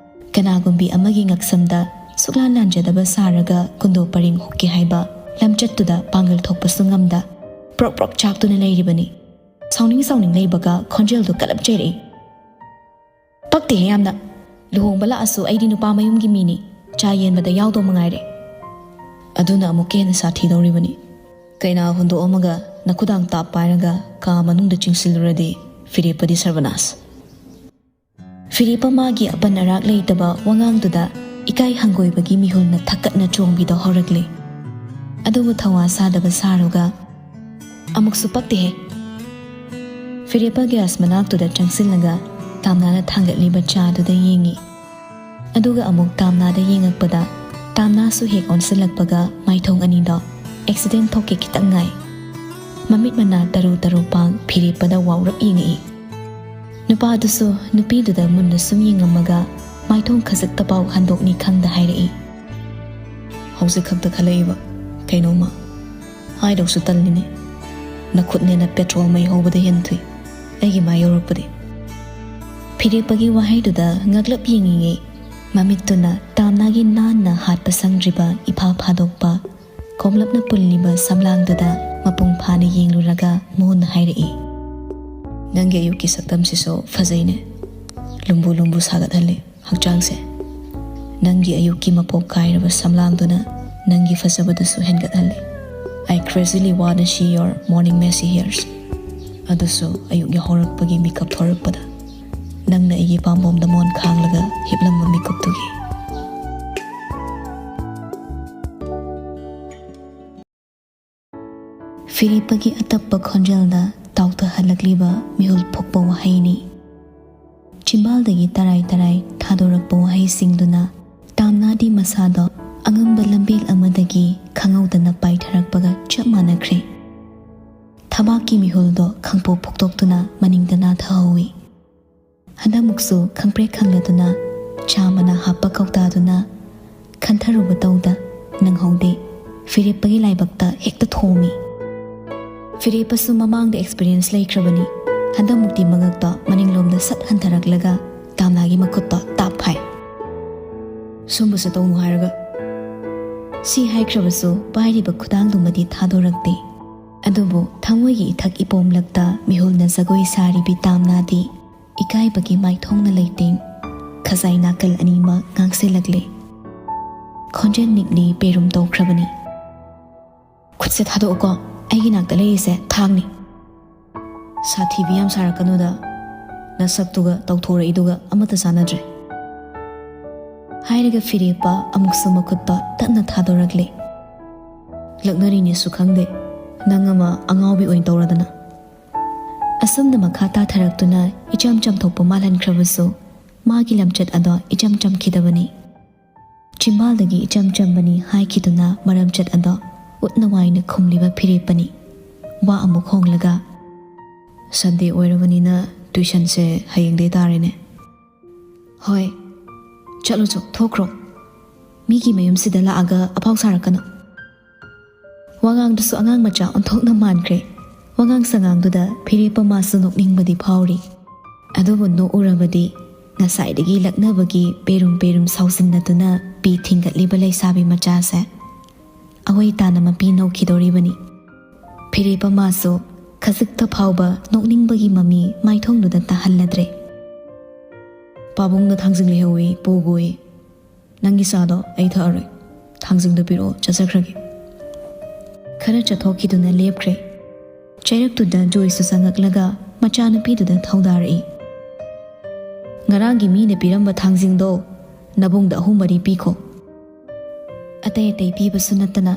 ꯀꯅꯥꯒꯨꯝꯕꯤ ꯑꯃꯒꯤ ꯉꯛꯁꯝꯗ ꯁꯨꯛꯂꯥꯟ ꯂꯥꯟꯖꯗꯕ ꯁꯥꯔꯒ ꯀꯨꯟꯗꯣ ꯄꯔꯦꯡ ꯍꯨꯛꯀꯦ ꯍꯥꯏꯕ ꯂꯝꯆꯠꯇꯨꯗ ꯄꯥꯡꯒꯜ ꯊꯣꯛꯄꯁꯨ ꯉꯝꯗ ꯄ꯭ꯔꯣꯛ ꯄ꯭ꯔꯣꯛ ꯆꯥꯛꯇꯨꯅ ꯂꯩꯔꯤꯕꯅꯤ꯫ ꯁꯥꯎꯅꯤꯡ ꯁꯥꯎꯅꯤꯡ ꯂꯩꯕꯒ ꯈꯣꯟꯖꯦꯜꯗꯨ ꯀꯜꯂꯞ ꯆꯩꯔꯛꯏ꯫ ꯄꯛꯇꯦꯍꯦ ꯌꯥꯝꯅ꯫ ꯂꯨꯍꯣꯡꯕ ꯂꯥꯛꯑꯁꯨ ꯑꯩꯗꯤ ꯅꯨꯄꯥ ꯃꯌꯨꯝꯒꯤ ꯃꯤꯅꯤ꯫ ꯆꯥ ꯌꯦꯟꯕꯗ ꯌꯥꯎꯗꯧ ꯃꯉꯥꯏꯔꯦ꯫ ꯑꯗꯨꯅ ꯑꯃꯨꯛꯀ ꯍꯦꯟꯅ ꯁꯥꯊꯤꯗꯧꯔꯤꯕꯅꯤ꯫ ꯀꯩꯅꯥ ꯍꯨꯟꯗꯣꯛꯑꯝꯃꯒ ꯅꯈꯨꯗꯥꯡ ꯇꯥꯞ ꯄꯥꯏꯔꯒ ꯀꯥ ꯃꯅꯨꯡꯗ ꯆꯤꯡꯁꯤꯜꯂꯨꯔꯗꯤ ꯐꯤꯔꯦꯞꯄꯗꯤ ꯁꯔꯕꯅꯥꯁ꯫ ꯐꯤꯔꯦꯞꯄ ꯃꯥꯒꯤ ꯑꯄꯟ ꯑꯔꯥꯛ ꯂꯩꯇꯕ ꯋꯥꯉꯥꯡꯗꯨꯗ ꯏꯀꯥꯏ ꯍꯪꯒꯣꯏꯕꯒꯤ ꯃꯤꯍꯨꯜꯅ ꯊꯛꯀꯠꯅ ꯆꯣꯡꯕꯤꯗꯣ ꯍꯧꯔꯛꯂꯦ꯫ ꯑꯗꯨꯕꯨ ꯊꯧꯋꯥ ꯁꯥꯗꯕ ꯁꯥꯔꯨꯒ, ꯑꯃꯨꯛꯁꯨ ꯄꯛꯇꯦꯍꯦ꯫ ꯐꯤꯔꯦꯞꯄ ꯒ꯭ꯌꯥꯁ ꯃꯅꯥꯛꯇꯨꯗ ꯆꯪꯁꯤꯜꯂꯒ ꯇꯥꯝꯅꯥꯅ ꯊꯥꯡꯒꯠꯂꯤꯕ ꯆꯥꯗꯨꯗ ꯌꯦꯡꯉꯤ꯫ ꯑꯗꯨꯒ ꯑꯃꯨꯛ ꯇꯥꯝꯅꯥꯗ ꯌꯦꯡꯉꯛꯄꯗ ꯇꯥꯝꯅꯥꯁꯨ ꯍꯦꯛ ꯑꯣꯟꯁꯤꯜꯂꯛꯄꯒ ꯃꯥꯏꯊꯣꯡ ꯑꯅꯤꯗꯣ ꯑꯦꯛꯁꯤꯗꯦꯟ ꯊꯣꯛꯀꯦ ꯈꯤꯇꯪ ꯉꯥꯏ꯫ ꯃꯃꯤꯠ ꯃꯅꯥ ꯇꯔꯨ ꯇꯔꯨ ꯄꯥꯡ ꯐꯤꯔꯦꯞꯄꯗ ꯋꯥꯎꯔꯞ ꯌꯦꯡꯉꯛꯏ꯫ ꯅꯨꯄꯥꯗꯨꯁꯨ ꯅꯨꯄꯤꯗꯨꯗ ꯃꯨꯟꯅ ꯁꯨꯝ ꯌꯦꯡꯉꯝꯃꯒ ꯃꯥꯏꯊꯣꯡ ꯈꯖꯤꯛꯇꯐꯥꯎ ꯍꯟꯗꯣꯛꯅꯤ ꯈꯪꯗ ꯍꯥꯏꯔꯛꯏ꯫ ꯍꯧꯖꯤꯛ ꯈꯛꯇ ꯈꯜꯂꯛꯏꯕ ꯀꯩꯅꯣꯝꯃ꯫ ꯍꯥꯏꯗꯧꯁꯨ ꯇꯜꯂꯤꯅꯦ꯫ ꯅꯈꯨꯠꯅꯦꯅ ꯄꯦꯇ꯭ꯔꯣꯜ ꯃꯩ ꯍꯧꯕꯗ ꯍꯦꯟꯊꯨꯏ ꯑꯩꯒꯤ ꯃꯥꯏ ꯌꯧꯔꯛꯄꯗꯤ꯫ ꯐꯤꯔꯦꯞꯄꯒꯤ ꯋꯥꯍꯩꯗꯨꯗ ꯉꯛꯂꯞ ꯌꯦꯡꯉꯤꯉꯩ ꯃꯃꯤꯠꯇꯨꯅ ꯇꯥꯝꯅꯥꯒꯤ ꯅꯥꯟꯅ ꯍꯥꯠꯄ ꯁꯪꯗ꯭ꯔꯤꯕ ꯏꯐꯥ ꯐꯥꯗꯣꯛꯄ ꯀꯣꯝꯂꯞꯅ ꯄꯨꯜꯂꯤꯕ ꯁꯝꯂꯥꯡꯗꯨꯗ ꯃꯄꯨꯡ ꯐꯥꯅ ꯌꯦꯡꯂꯨꯔꯒ ꯃꯣꯟꯅ ꯍꯥꯏꯔꯛꯏ, "ꯅꯪꯒꯤ ꯑꯌꯨꯛꯀꯤ ꯁꯛꯇꯝꯁꯤꯁꯨ ꯐꯖꯩꯅꯦ꯫ ꯂꯨꯝꯕꯨ ꯂꯨꯝꯕꯨ ꯁꯥꯒꯠꯍꯜꯂꯦ ꯍꯛꯆꯥꯡꯁꯦ꯫ ꯅꯪꯒꯤ ꯑꯌꯨꯛꯀꯤ ꯃꯄꯣꯞ ꯀꯥꯏꯔꯕ ꯁꯝꯂꯥꯡꯗꯨꯅ ꯅꯪꯒꯤ ꯐꯖꯕꯗꯨꯁꯨ ꯍꯦꯟꯒꯠꯍꯜꯂꯦ꯫ I crazily wanna see your morning messy hairs. ꯑꯗꯨꯁꯨ ꯑꯌꯨꯛ ꯌꯥꯍꯧꯔꯛꯄꯒꯤ ꯃꯤꯀꯞ ꯊꯣꯔꯛꯄꯗ ꯅꯪꯅ ꯑꯩꯒꯤ ꯄꯥꯝꯕꯣꯝꯗ ꯃꯣꯟ ꯈꯥꯡꯂꯒ ꯍꯤꯞꯂꯝꯕ ꯃꯤꯀꯨꯞꯇꯨꯒꯤ꯫ ꯐꯤꯔꯦꯞꯄꯒꯤ ꯑꯇꯞꯄ ꯈꯣꯟꯖꯦꯜꯗ ꯇꯥꯎꯊꯍꯜꯂꯛꯂꯤꯕ ꯃꯤꯍꯨꯜ ꯐꯨꯛꯄ ꯋꯥꯍꯩꯅꯤ꯫ ꯆꯤꯝꯕꯥꯜꯗꯒꯤ ꯇꯔꯥꯏ ꯇꯔꯥꯏ ꯊꯥꯗꯣꯔꯛꯄ ꯋꯥꯍꯩꯁꯤꯡꯗꯨꯅ ꯇꯥꯝꯅꯥꯗꯤ ꯃꯁꯥꯗꯣ ꯑꯉꯝꯕ ꯂꯝꯕꯦꯜ ꯑꯃꯗꯒꯤ ꯈꯪꯍꯧꯗꯅ ꯄꯥꯏꯊꯔꯛꯄꯒ ꯆꯞ ꯃꯥꯟꯅꯈ꯭ꯔꯦ꯫ ꯊꯕꯥꯛꯀꯤ ꯃꯤꯍꯨꯜꯗꯣ ꯈꯪꯄꯣꯛ ꯐꯣꯛꯇꯣꯛꯇꯨꯅ ꯃꯅꯤꯡꯗ ꯅꯥꯊꯍꯧꯏ꯫ ꯍꯟꯗꯛꯃꯨꯛꯁꯨ ꯈꯪꯄ꯭ꯔꯦꯛ ꯈꯪꯂꯗꯨꯅ ꯆꯥ ꯃꯅꯥ ꯍꯥꯞꯄ ꯀꯧꯇꯥꯗꯨꯅ ꯈꯟꯊꯔꯨꯕ ꯇꯧꯗ ꯅꯪꯍꯧꯗꯦ꯫ ꯐꯤꯔꯦꯞꯄꯒꯤ ꯂꯥꯏꯕꯛꯇ ꯍꯦꯛꯇ ꯊꯣꯝꯃꯤ꯫ ꯐꯤꯔꯦꯞꯄꯁꯨ ꯃꯃꯥꯡꯗ ꯑꯦꯛꯁꯄꯤꯔꯤꯌꯦꯟꯁ ꯂꯩꯈ꯭ꯔꯕꯅꯤ꯫ ꯍꯟꯗꯛꯃꯨꯛꯇꯤ ꯃꯉꯛꯇꯣ ꯃꯅꯤꯡꯂꯣꯝꯗ ꯁꯠ ꯍꯟꯊꯔꯛꯂꯒ ꯇꯥꯝꯅꯥꯒꯤ ꯃꯈꯨꯠꯇꯣ ꯇꯥꯞ ꯍꯥꯏ꯫ ꯁꯨꯝꯕꯁꯨ ꯇꯧꯅꯨ ꯍꯥꯏꯔꯒ꯫ ꯁꯤ ꯍꯥꯏꯈ꯭ꯔꯕꯁꯨ ꯄꯥꯏꯔꯤꯕ ꯈꯨꯗꯥꯡꯗꯨꯃꯗꯤ ꯊꯥꯗꯣꯔꯛꯇꯦ꯫ ꯑꯗꯨꯕꯨ ꯊꯃꯣꯏꯒꯤ ꯏꯊꯛ ꯏꯄꯣꯝꯂꯛꯇ ꯃꯤꯍꯨꯜꯅ ꯖꯒꯣꯏ ꯁꯥꯔꯤꯕꯤ ꯇꯥꯝꯅꯥꯗꯤ ꯏꯀꯥꯏꯕꯒꯤ ꯃꯥꯏꯊꯣꯡꯅ ꯂꯩꯇꯦꯡ ꯈꯖꯥꯏ ꯅꯥꯀꯜ ꯑꯅꯤꯃꯛ ꯉꯥꯡꯁꯤꯜꯂꯛꯂꯦ꯫ ꯈꯣꯟꯖꯦꯜ ꯅꯤꯛꯂꯤ ꯄꯦꯔꯨꯝ ꯇꯧꯈ꯭ꯔꯕꯅꯤ꯫ "ꯈꯨꯠꯁꯦ ꯊꯥꯗꯣꯛꯑꯣꯀꯣ, ꯑꯩꯒꯤ ꯅꯥꯛꯇ ꯂꯩꯔꯤꯁꯦ ꯊꯥꯡꯅꯤ꯫ ꯁꯥꯊꯤꯕꯤ ꯌꯥꯝ ꯁꯥꯔꯛꯀꯅꯨꯗ, ꯅꯁꯛꯇꯨꯒ ꯇꯧꯊꯣꯔꯛꯏꯗꯨꯒ ꯑꯃꯠꯇ ꯆꯥꯟꯅꯗ꯭ꯔꯦ"꯫ ꯍꯥꯏꯔꯒ ꯐꯤꯔꯦꯞꯄ ꯑꯃꯨꯛꯁꯨ ꯃꯈꯨꯠꯇꯣ ꯇꯞꯅ ꯊꯥꯗꯣꯔꯛꯂꯦ꯫ "ꯂꯛꯅꯔꯤꯅꯦꯁꯨ ꯈꯪꯗꯦ, ꯅꯪ ꯑꯃ ꯑꯉꯥꯎꯕꯤ ꯑꯣꯏꯅ ꯇꯧꯔꯗꯅ"꯫ ꯑꯁꯨꯝꯅ ꯃꯈꯥ ꯇꯥꯊꯔꯛꯇꯨꯅ ꯏꯆꯝ ꯆꯝꯊꯣꯛꯄ ꯃꯥꯜꯍꯟꯈ꯭ꯔꯕꯁꯨ ꯃꯥꯒꯤ ꯂꯝꯆꯠ ꯑꯗꯣ ꯏꯆꯝ ꯆꯝꯈꯤꯗꯕꯅꯤ꯫ ꯆꯤꯝꯕꯥꯜꯗꯒꯤ ꯏꯆꯝ ꯆꯝꯕꯅꯤ ꯍꯥꯏꯈꯤꯗꯨꯅ ꯃꯔꯝꯆꯠ ꯑꯗꯣ ꯎꯠꯅ ꯋꯥꯏꯅ ꯈꯨꯝꯂꯤꯕ ꯐꯤꯔꯦꯞꯄꯅꯤ꯫ ꯋꯥ ꯑꯃꯨꯛ ꯍꯣꯡꯂꯒ, "ꯁꯟꯗꯦ ꯑꯣꯏꯔꯕꯅꯤꯅ ꯇꯨꯏꯁꯟꯁꯦ ꯍꯌꯦꯡꯗꯩ ꯇꯥꯔꯦꯅꯦ"꯫ "ꯍꯣꯏ, ꯆꯠꯂꯨ ꯆꯣ, ꯊꯣꯛꯈ꯭ꯔꯣ꯫ ꯃꯤꯒꯤ ꯃꯌꯨꯝꯁꯤꯗ ꯂꯥꯛꯑꯒ ꯑꯐꯥꯎ ꯁꯥꯔꯛꯀꯅꯨ"꯫ ꯋꯥꯉꯥꯡꯗꯨꯁꯨ ꯑꯉꯥꯡ ꯃꯆꯥ ꯑꯣꯟꯊꯣꯛꯅ ꯃꯥꯟꯈ꯭ꯔꯦ꯫ ꯋꯥꯉꯥꯡ ꯁꯉꯥꯡꯗꯨꯗ ꯐꯤꯔꯦꯞꯄ ꯃꯥꯁꯨ ꯅꯣꯛꯅꯤꯡꯕꯗꯤ ꯐꯥꯎꯔꯤ꯫ ꯑꯗꯨꯕꯨ ꯅꯣꯛꯎꯔꯕꯗꯤ ꯉꯁꯥꯏꯗꯒꯤ ꯂꯛꯅꯕꯒꯤ ꯄꯦꯔꯨꯝ ꯄꯦꯔꯨꯝ ꯁꯥꯎꯖꯤꯟꯅꯗꯨꯅ ꯄꯤ ꯊꯤꯡꯒꯠꯂꯤꯕ ꯂꯩꯁꯥꯕꯤ ꯃꯆꯥꯁꯦ ꯑꯋꯩ ꯇꯥꯅ ꯃꯄꯤ ꯅꯧꯈꯤꯗꯧꯔꯤꯕꯅꯤ꯫ ꯐꯤꯔꯦꯞꯄ ꯃꯥꯁꯨ ꯈꯖꯤꯛꯇ ꯐꯥꯎꯕ ꯅꯣꯛꯅꯤꯡꯕꯒꯤ ꯃꯃꯤ ꯃꯥꯏꯊꯣꯡꯗꯨꯗ ꯇꯥꯍꯜꯂꯗ꯭ꯔꯦ꯫ "ꯄꯥꯕꯨꯡꯗ ꯊꯥꯡꯖꯤꯡ ꯂꯩꯍꯧꯋꯤ, ꯄꯨꯈꯣꯌꯦ꯫ ꯅꯪꯒꯤ ꯆꯥꯗꯣ ꯑꯩ ꯊꯛꯑꯔꯣꯏ꯫ ꯊꯥꯡꯖꯤꯡꯗꯣ ꯄꯤꯔꯛꯑꯣ, ꯆꯠꯆꯈ꯭ꯔꯒꯦ"꯫ ꯈꯔ ꯆꯠꯊꯣꯛꯈꯤꯗꯨꯅ ꯂꯦꯞꯈ꯭ꯔꯦ꯫ ꯆꯩꯔꯛꯇꯨꯗ ꯖꯣꯏꯁꯨ ꯆꯪꯉꯛꯂꯒ ꯃꯆꯥꯅꯨꯄꯤꯗꯨꯗ ꯊꯧꯗꯥꯔꯛꯏ꯫ "ꯉꯔꯥꯡꯒꯤ ꯃꯤꯅ ꯄꯤꯔꯝꯕ ꯊꯥꯡꯖꯤꯡꯗꯣ ꯅꯕꯨꯡꯗ ꯑꯍꯨꯝ ꯃꯔꯤ ꯄꯤꯈꯣ꯫ ꯑꯇꯩ ꯑꯇꯩ ꯄꯤꯕꯁꯨ ꯅꯠꯇꯅ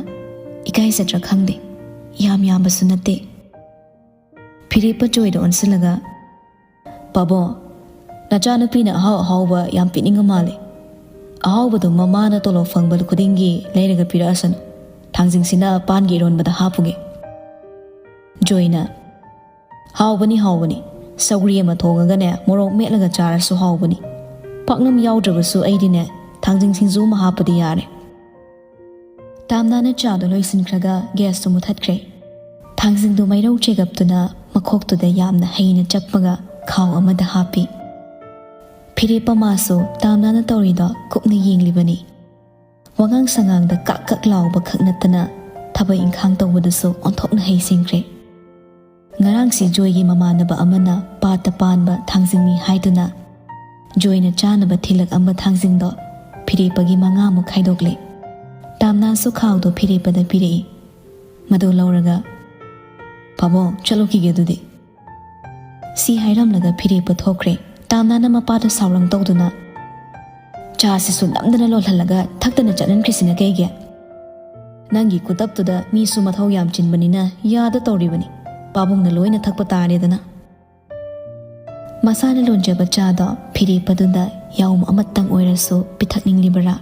ꯏꯀꯥꯏꯖꯗ꯭ꯔꯥ ꯈꯪꯗꯦ, ꯌꯥꯝ ꯌꯥꯝꯕꯁꯨ ꯅꯠꯇꯦ"꯫ ꯐꯤꯔꯦꯞꯄ ꯖꯣꯏꯗ ꯑꯣꯟꯁꯤꯜꯂꯒ, "ꯄꯥꯕꯣ, ꯅꯆꯥꯅꯨꯄꯤꯅ ꯑꯍꯥꯎ ꯑꯍꯥꯎꯕ ꯌꯥꯝ ꯄꯤꯅꯤꯡꯕ ꯃꯥꯜꯂꯦ꯫ ꯑꯍꯥꯎꯕꯗꯣ ꯃꯃꯥꯅ ꯇꯣꯂꯣꯞ ꯐꯪꯕ ꯈꯨꯗꯤꯡꯒꯤ ꯂꯩꯔꯒ ꯄꯤꯔꯛꯑꯁꯅꯨ꯫ ꯊꯥꯡꯖꯤꯡꯁꯤꯅ ꯄꯥꯟꯒꯤ ꯏꯔꯣꯟꯕꯗ ꯍꯥꯞꯄꯨꯒꯦ"꯫ ꯖꯣꯏꯅ, "ꯍꯥꯎꯕꯅꯤ, ꯍꯥꯎꯕꯅꯤ꯫ ꯁꯧꯒ꯭ꯔꯤ ꯑꯃ ꯊꯣꯡꯉꯒꯅꯦ, ꯃꯣꯔꯣꯛ ꯃꯦꯠꯂꯒ ꯆꯥꯔꯁꯨ ꯍꯥꯎꯕꯅꯤ꯫ ꯄꯥꯛꯅꯝ ꯌꯥꯎꯗ꯭ꯔꯕꯁꯨ ꯑꯩꯗꯤꯅꯦ, ꯊꯥꯡꯖꯤꯡ ꯁꯤꯡꯖꯨ ꯑꯃ ꯍꯥꯞꯄꯗꯤ ꯌꯥꯔꯦ"꯫ ꯇꯥꯝꯅꯥꯅ ꯆꯥꯗꯣ ꯂꯣꯏꯁꯤꯟꯈ꯭ꯔꯒ ꯒ꯭ꯌꯥꯁꯇꯨ ꯃꯨꯊꯠꯈ꯭ꯔꯦ꯫ ꯊꯥꯡꯖꯤꯡꯗꯨ ꯃꯩꯔꯧ ꯆꯦꯒꯞꯇꯨꯅ ꯃꯈꯣꯛꯇꯨꯗ ꯌꯥꯝꯅ ꯍꯩꯅ ꯆꯞꯄꯒ ꯈꯥꯎ ꯑꯃꯗ ꯍꯥꯞꯄꯤ꯫ ꯐꯤꯔꯦꯞꯄ ꯃꯥꯁꯨ ꯇꯥꯝꯅꯥꯅ ꯇꯧꯔꯤꯗꯣ ꯀꯨꯞꯅ ꯌꯦꯡꯂꯤꯕꯅꯤ꯫ ꯋꯥꯉꯥꯡ ꯁꯉꯥꯡꯗ ꯀꯛ ꯀꯛ ꯂꯥꯎꯕ ꯈꯛ ꯅꯠꯇꯅ ꯊꯕꯛ ꯏꯪꯈꯥꯡ ꯇꯧꯕꯗꯁꯨ ꯑꯣꯟꯊꯣꯛꯅ ꯍꯩꯁꯤꯡꯈ꯭ꯔꯦ꯫ ꯉꯔꯥꯡꯁꯤ ꯖꯣꯏꯒꯤ ꯃꯃꯥꯟꯅꯕ ꯑꯃꯅ ꯄꯥꯠꯇ ꯄꯥꯟꯕ ꯊꯥꯡꯖꯤꯡꯅꯤ ꯍꯥꯏꯗꯨꯅ ꯖꯣꯏꯅ ꯆꯥꯅꯕ ꯊꯤꯜꯂꯛꯑꯝꯕ ꯊꯥꯡꯖꯤꯡꯗꯣ ꯐꯤꯔꯦꯞꯄꯒꯤ ꯃꯉꯥꯃꯨꯛ ꯈꯥꯏꯗꯣꯛꯂꯦ꯫ ꯇꯥꯝꯅꯥꯁꯨ ꯈꯥꯎꯗꯣ ꯐꯤꯔꯦꯞꯄꯗ ꯄꯤꯔꯛꯏ꯫ ꯃꯗꯨ ꯂꯧꯔꯒ, "ꯄꯥꯕꯣ, ꯆꯠꯂꯨꯈꯤꯒꯦ ꯑꯗꯨꯗꯤ"꯫ ꯁꯤ ꯍꯥꯏꯔꯝꯂꯒ ꯐꯤꯔꯦꯞꯄ ꯊꯣꯛꯈ꯭ꯔꯦ꯫ ꯇꯥꯝꯅꯥꯅ ꯃꯄꯥꯗ ꯁꯥꯎꯔꯪ ꯇꯧꯗꯨꯅ, "ꯆꯥꯁꯤꯁꯨ ꯅꯝꯗꯅ ꯂꯣꯜꯍꯜꯂꯒ ꯊꯛꯇꯅ ꯆꯠꯍꯟꯈ꯭ꯔꯤꯁꯤꯅ ꯀꯩꯒꯤ? ꯅꯪꯒꯤ ꯈꯨꯇꯞꯇꯨꯗ ꯃꯤꯁꯨ ꯃꯊꯧ ꯌꯥꯝ ꯆꯤꯟꯕꯅꯤꯅ ꯌꯥꯗ ꯇꯧꯔꯤꯕꯅꯤ꯫ ꯄꯥꯕꯨꯡꯅ ꯂꯣꯏꯅ ꯊꯛꯄ ꯇꯥꯔꯦꯗꯅ"꯫ ꯃꯁꯥꯅ ꯂꯣꯟꯖꯕ ꯆꯥꯗꯣ ꯐꯤꯔꯦꯞꯄꯗꯨꯗ ꯌꯥꯎꯝ ꯑꯃꯇꯪ ꯑꯣꯏꯔꯁꯨ ꯄꯤꯊꯛꯅꯤꯡꯂꯤꯕꯔꯥ?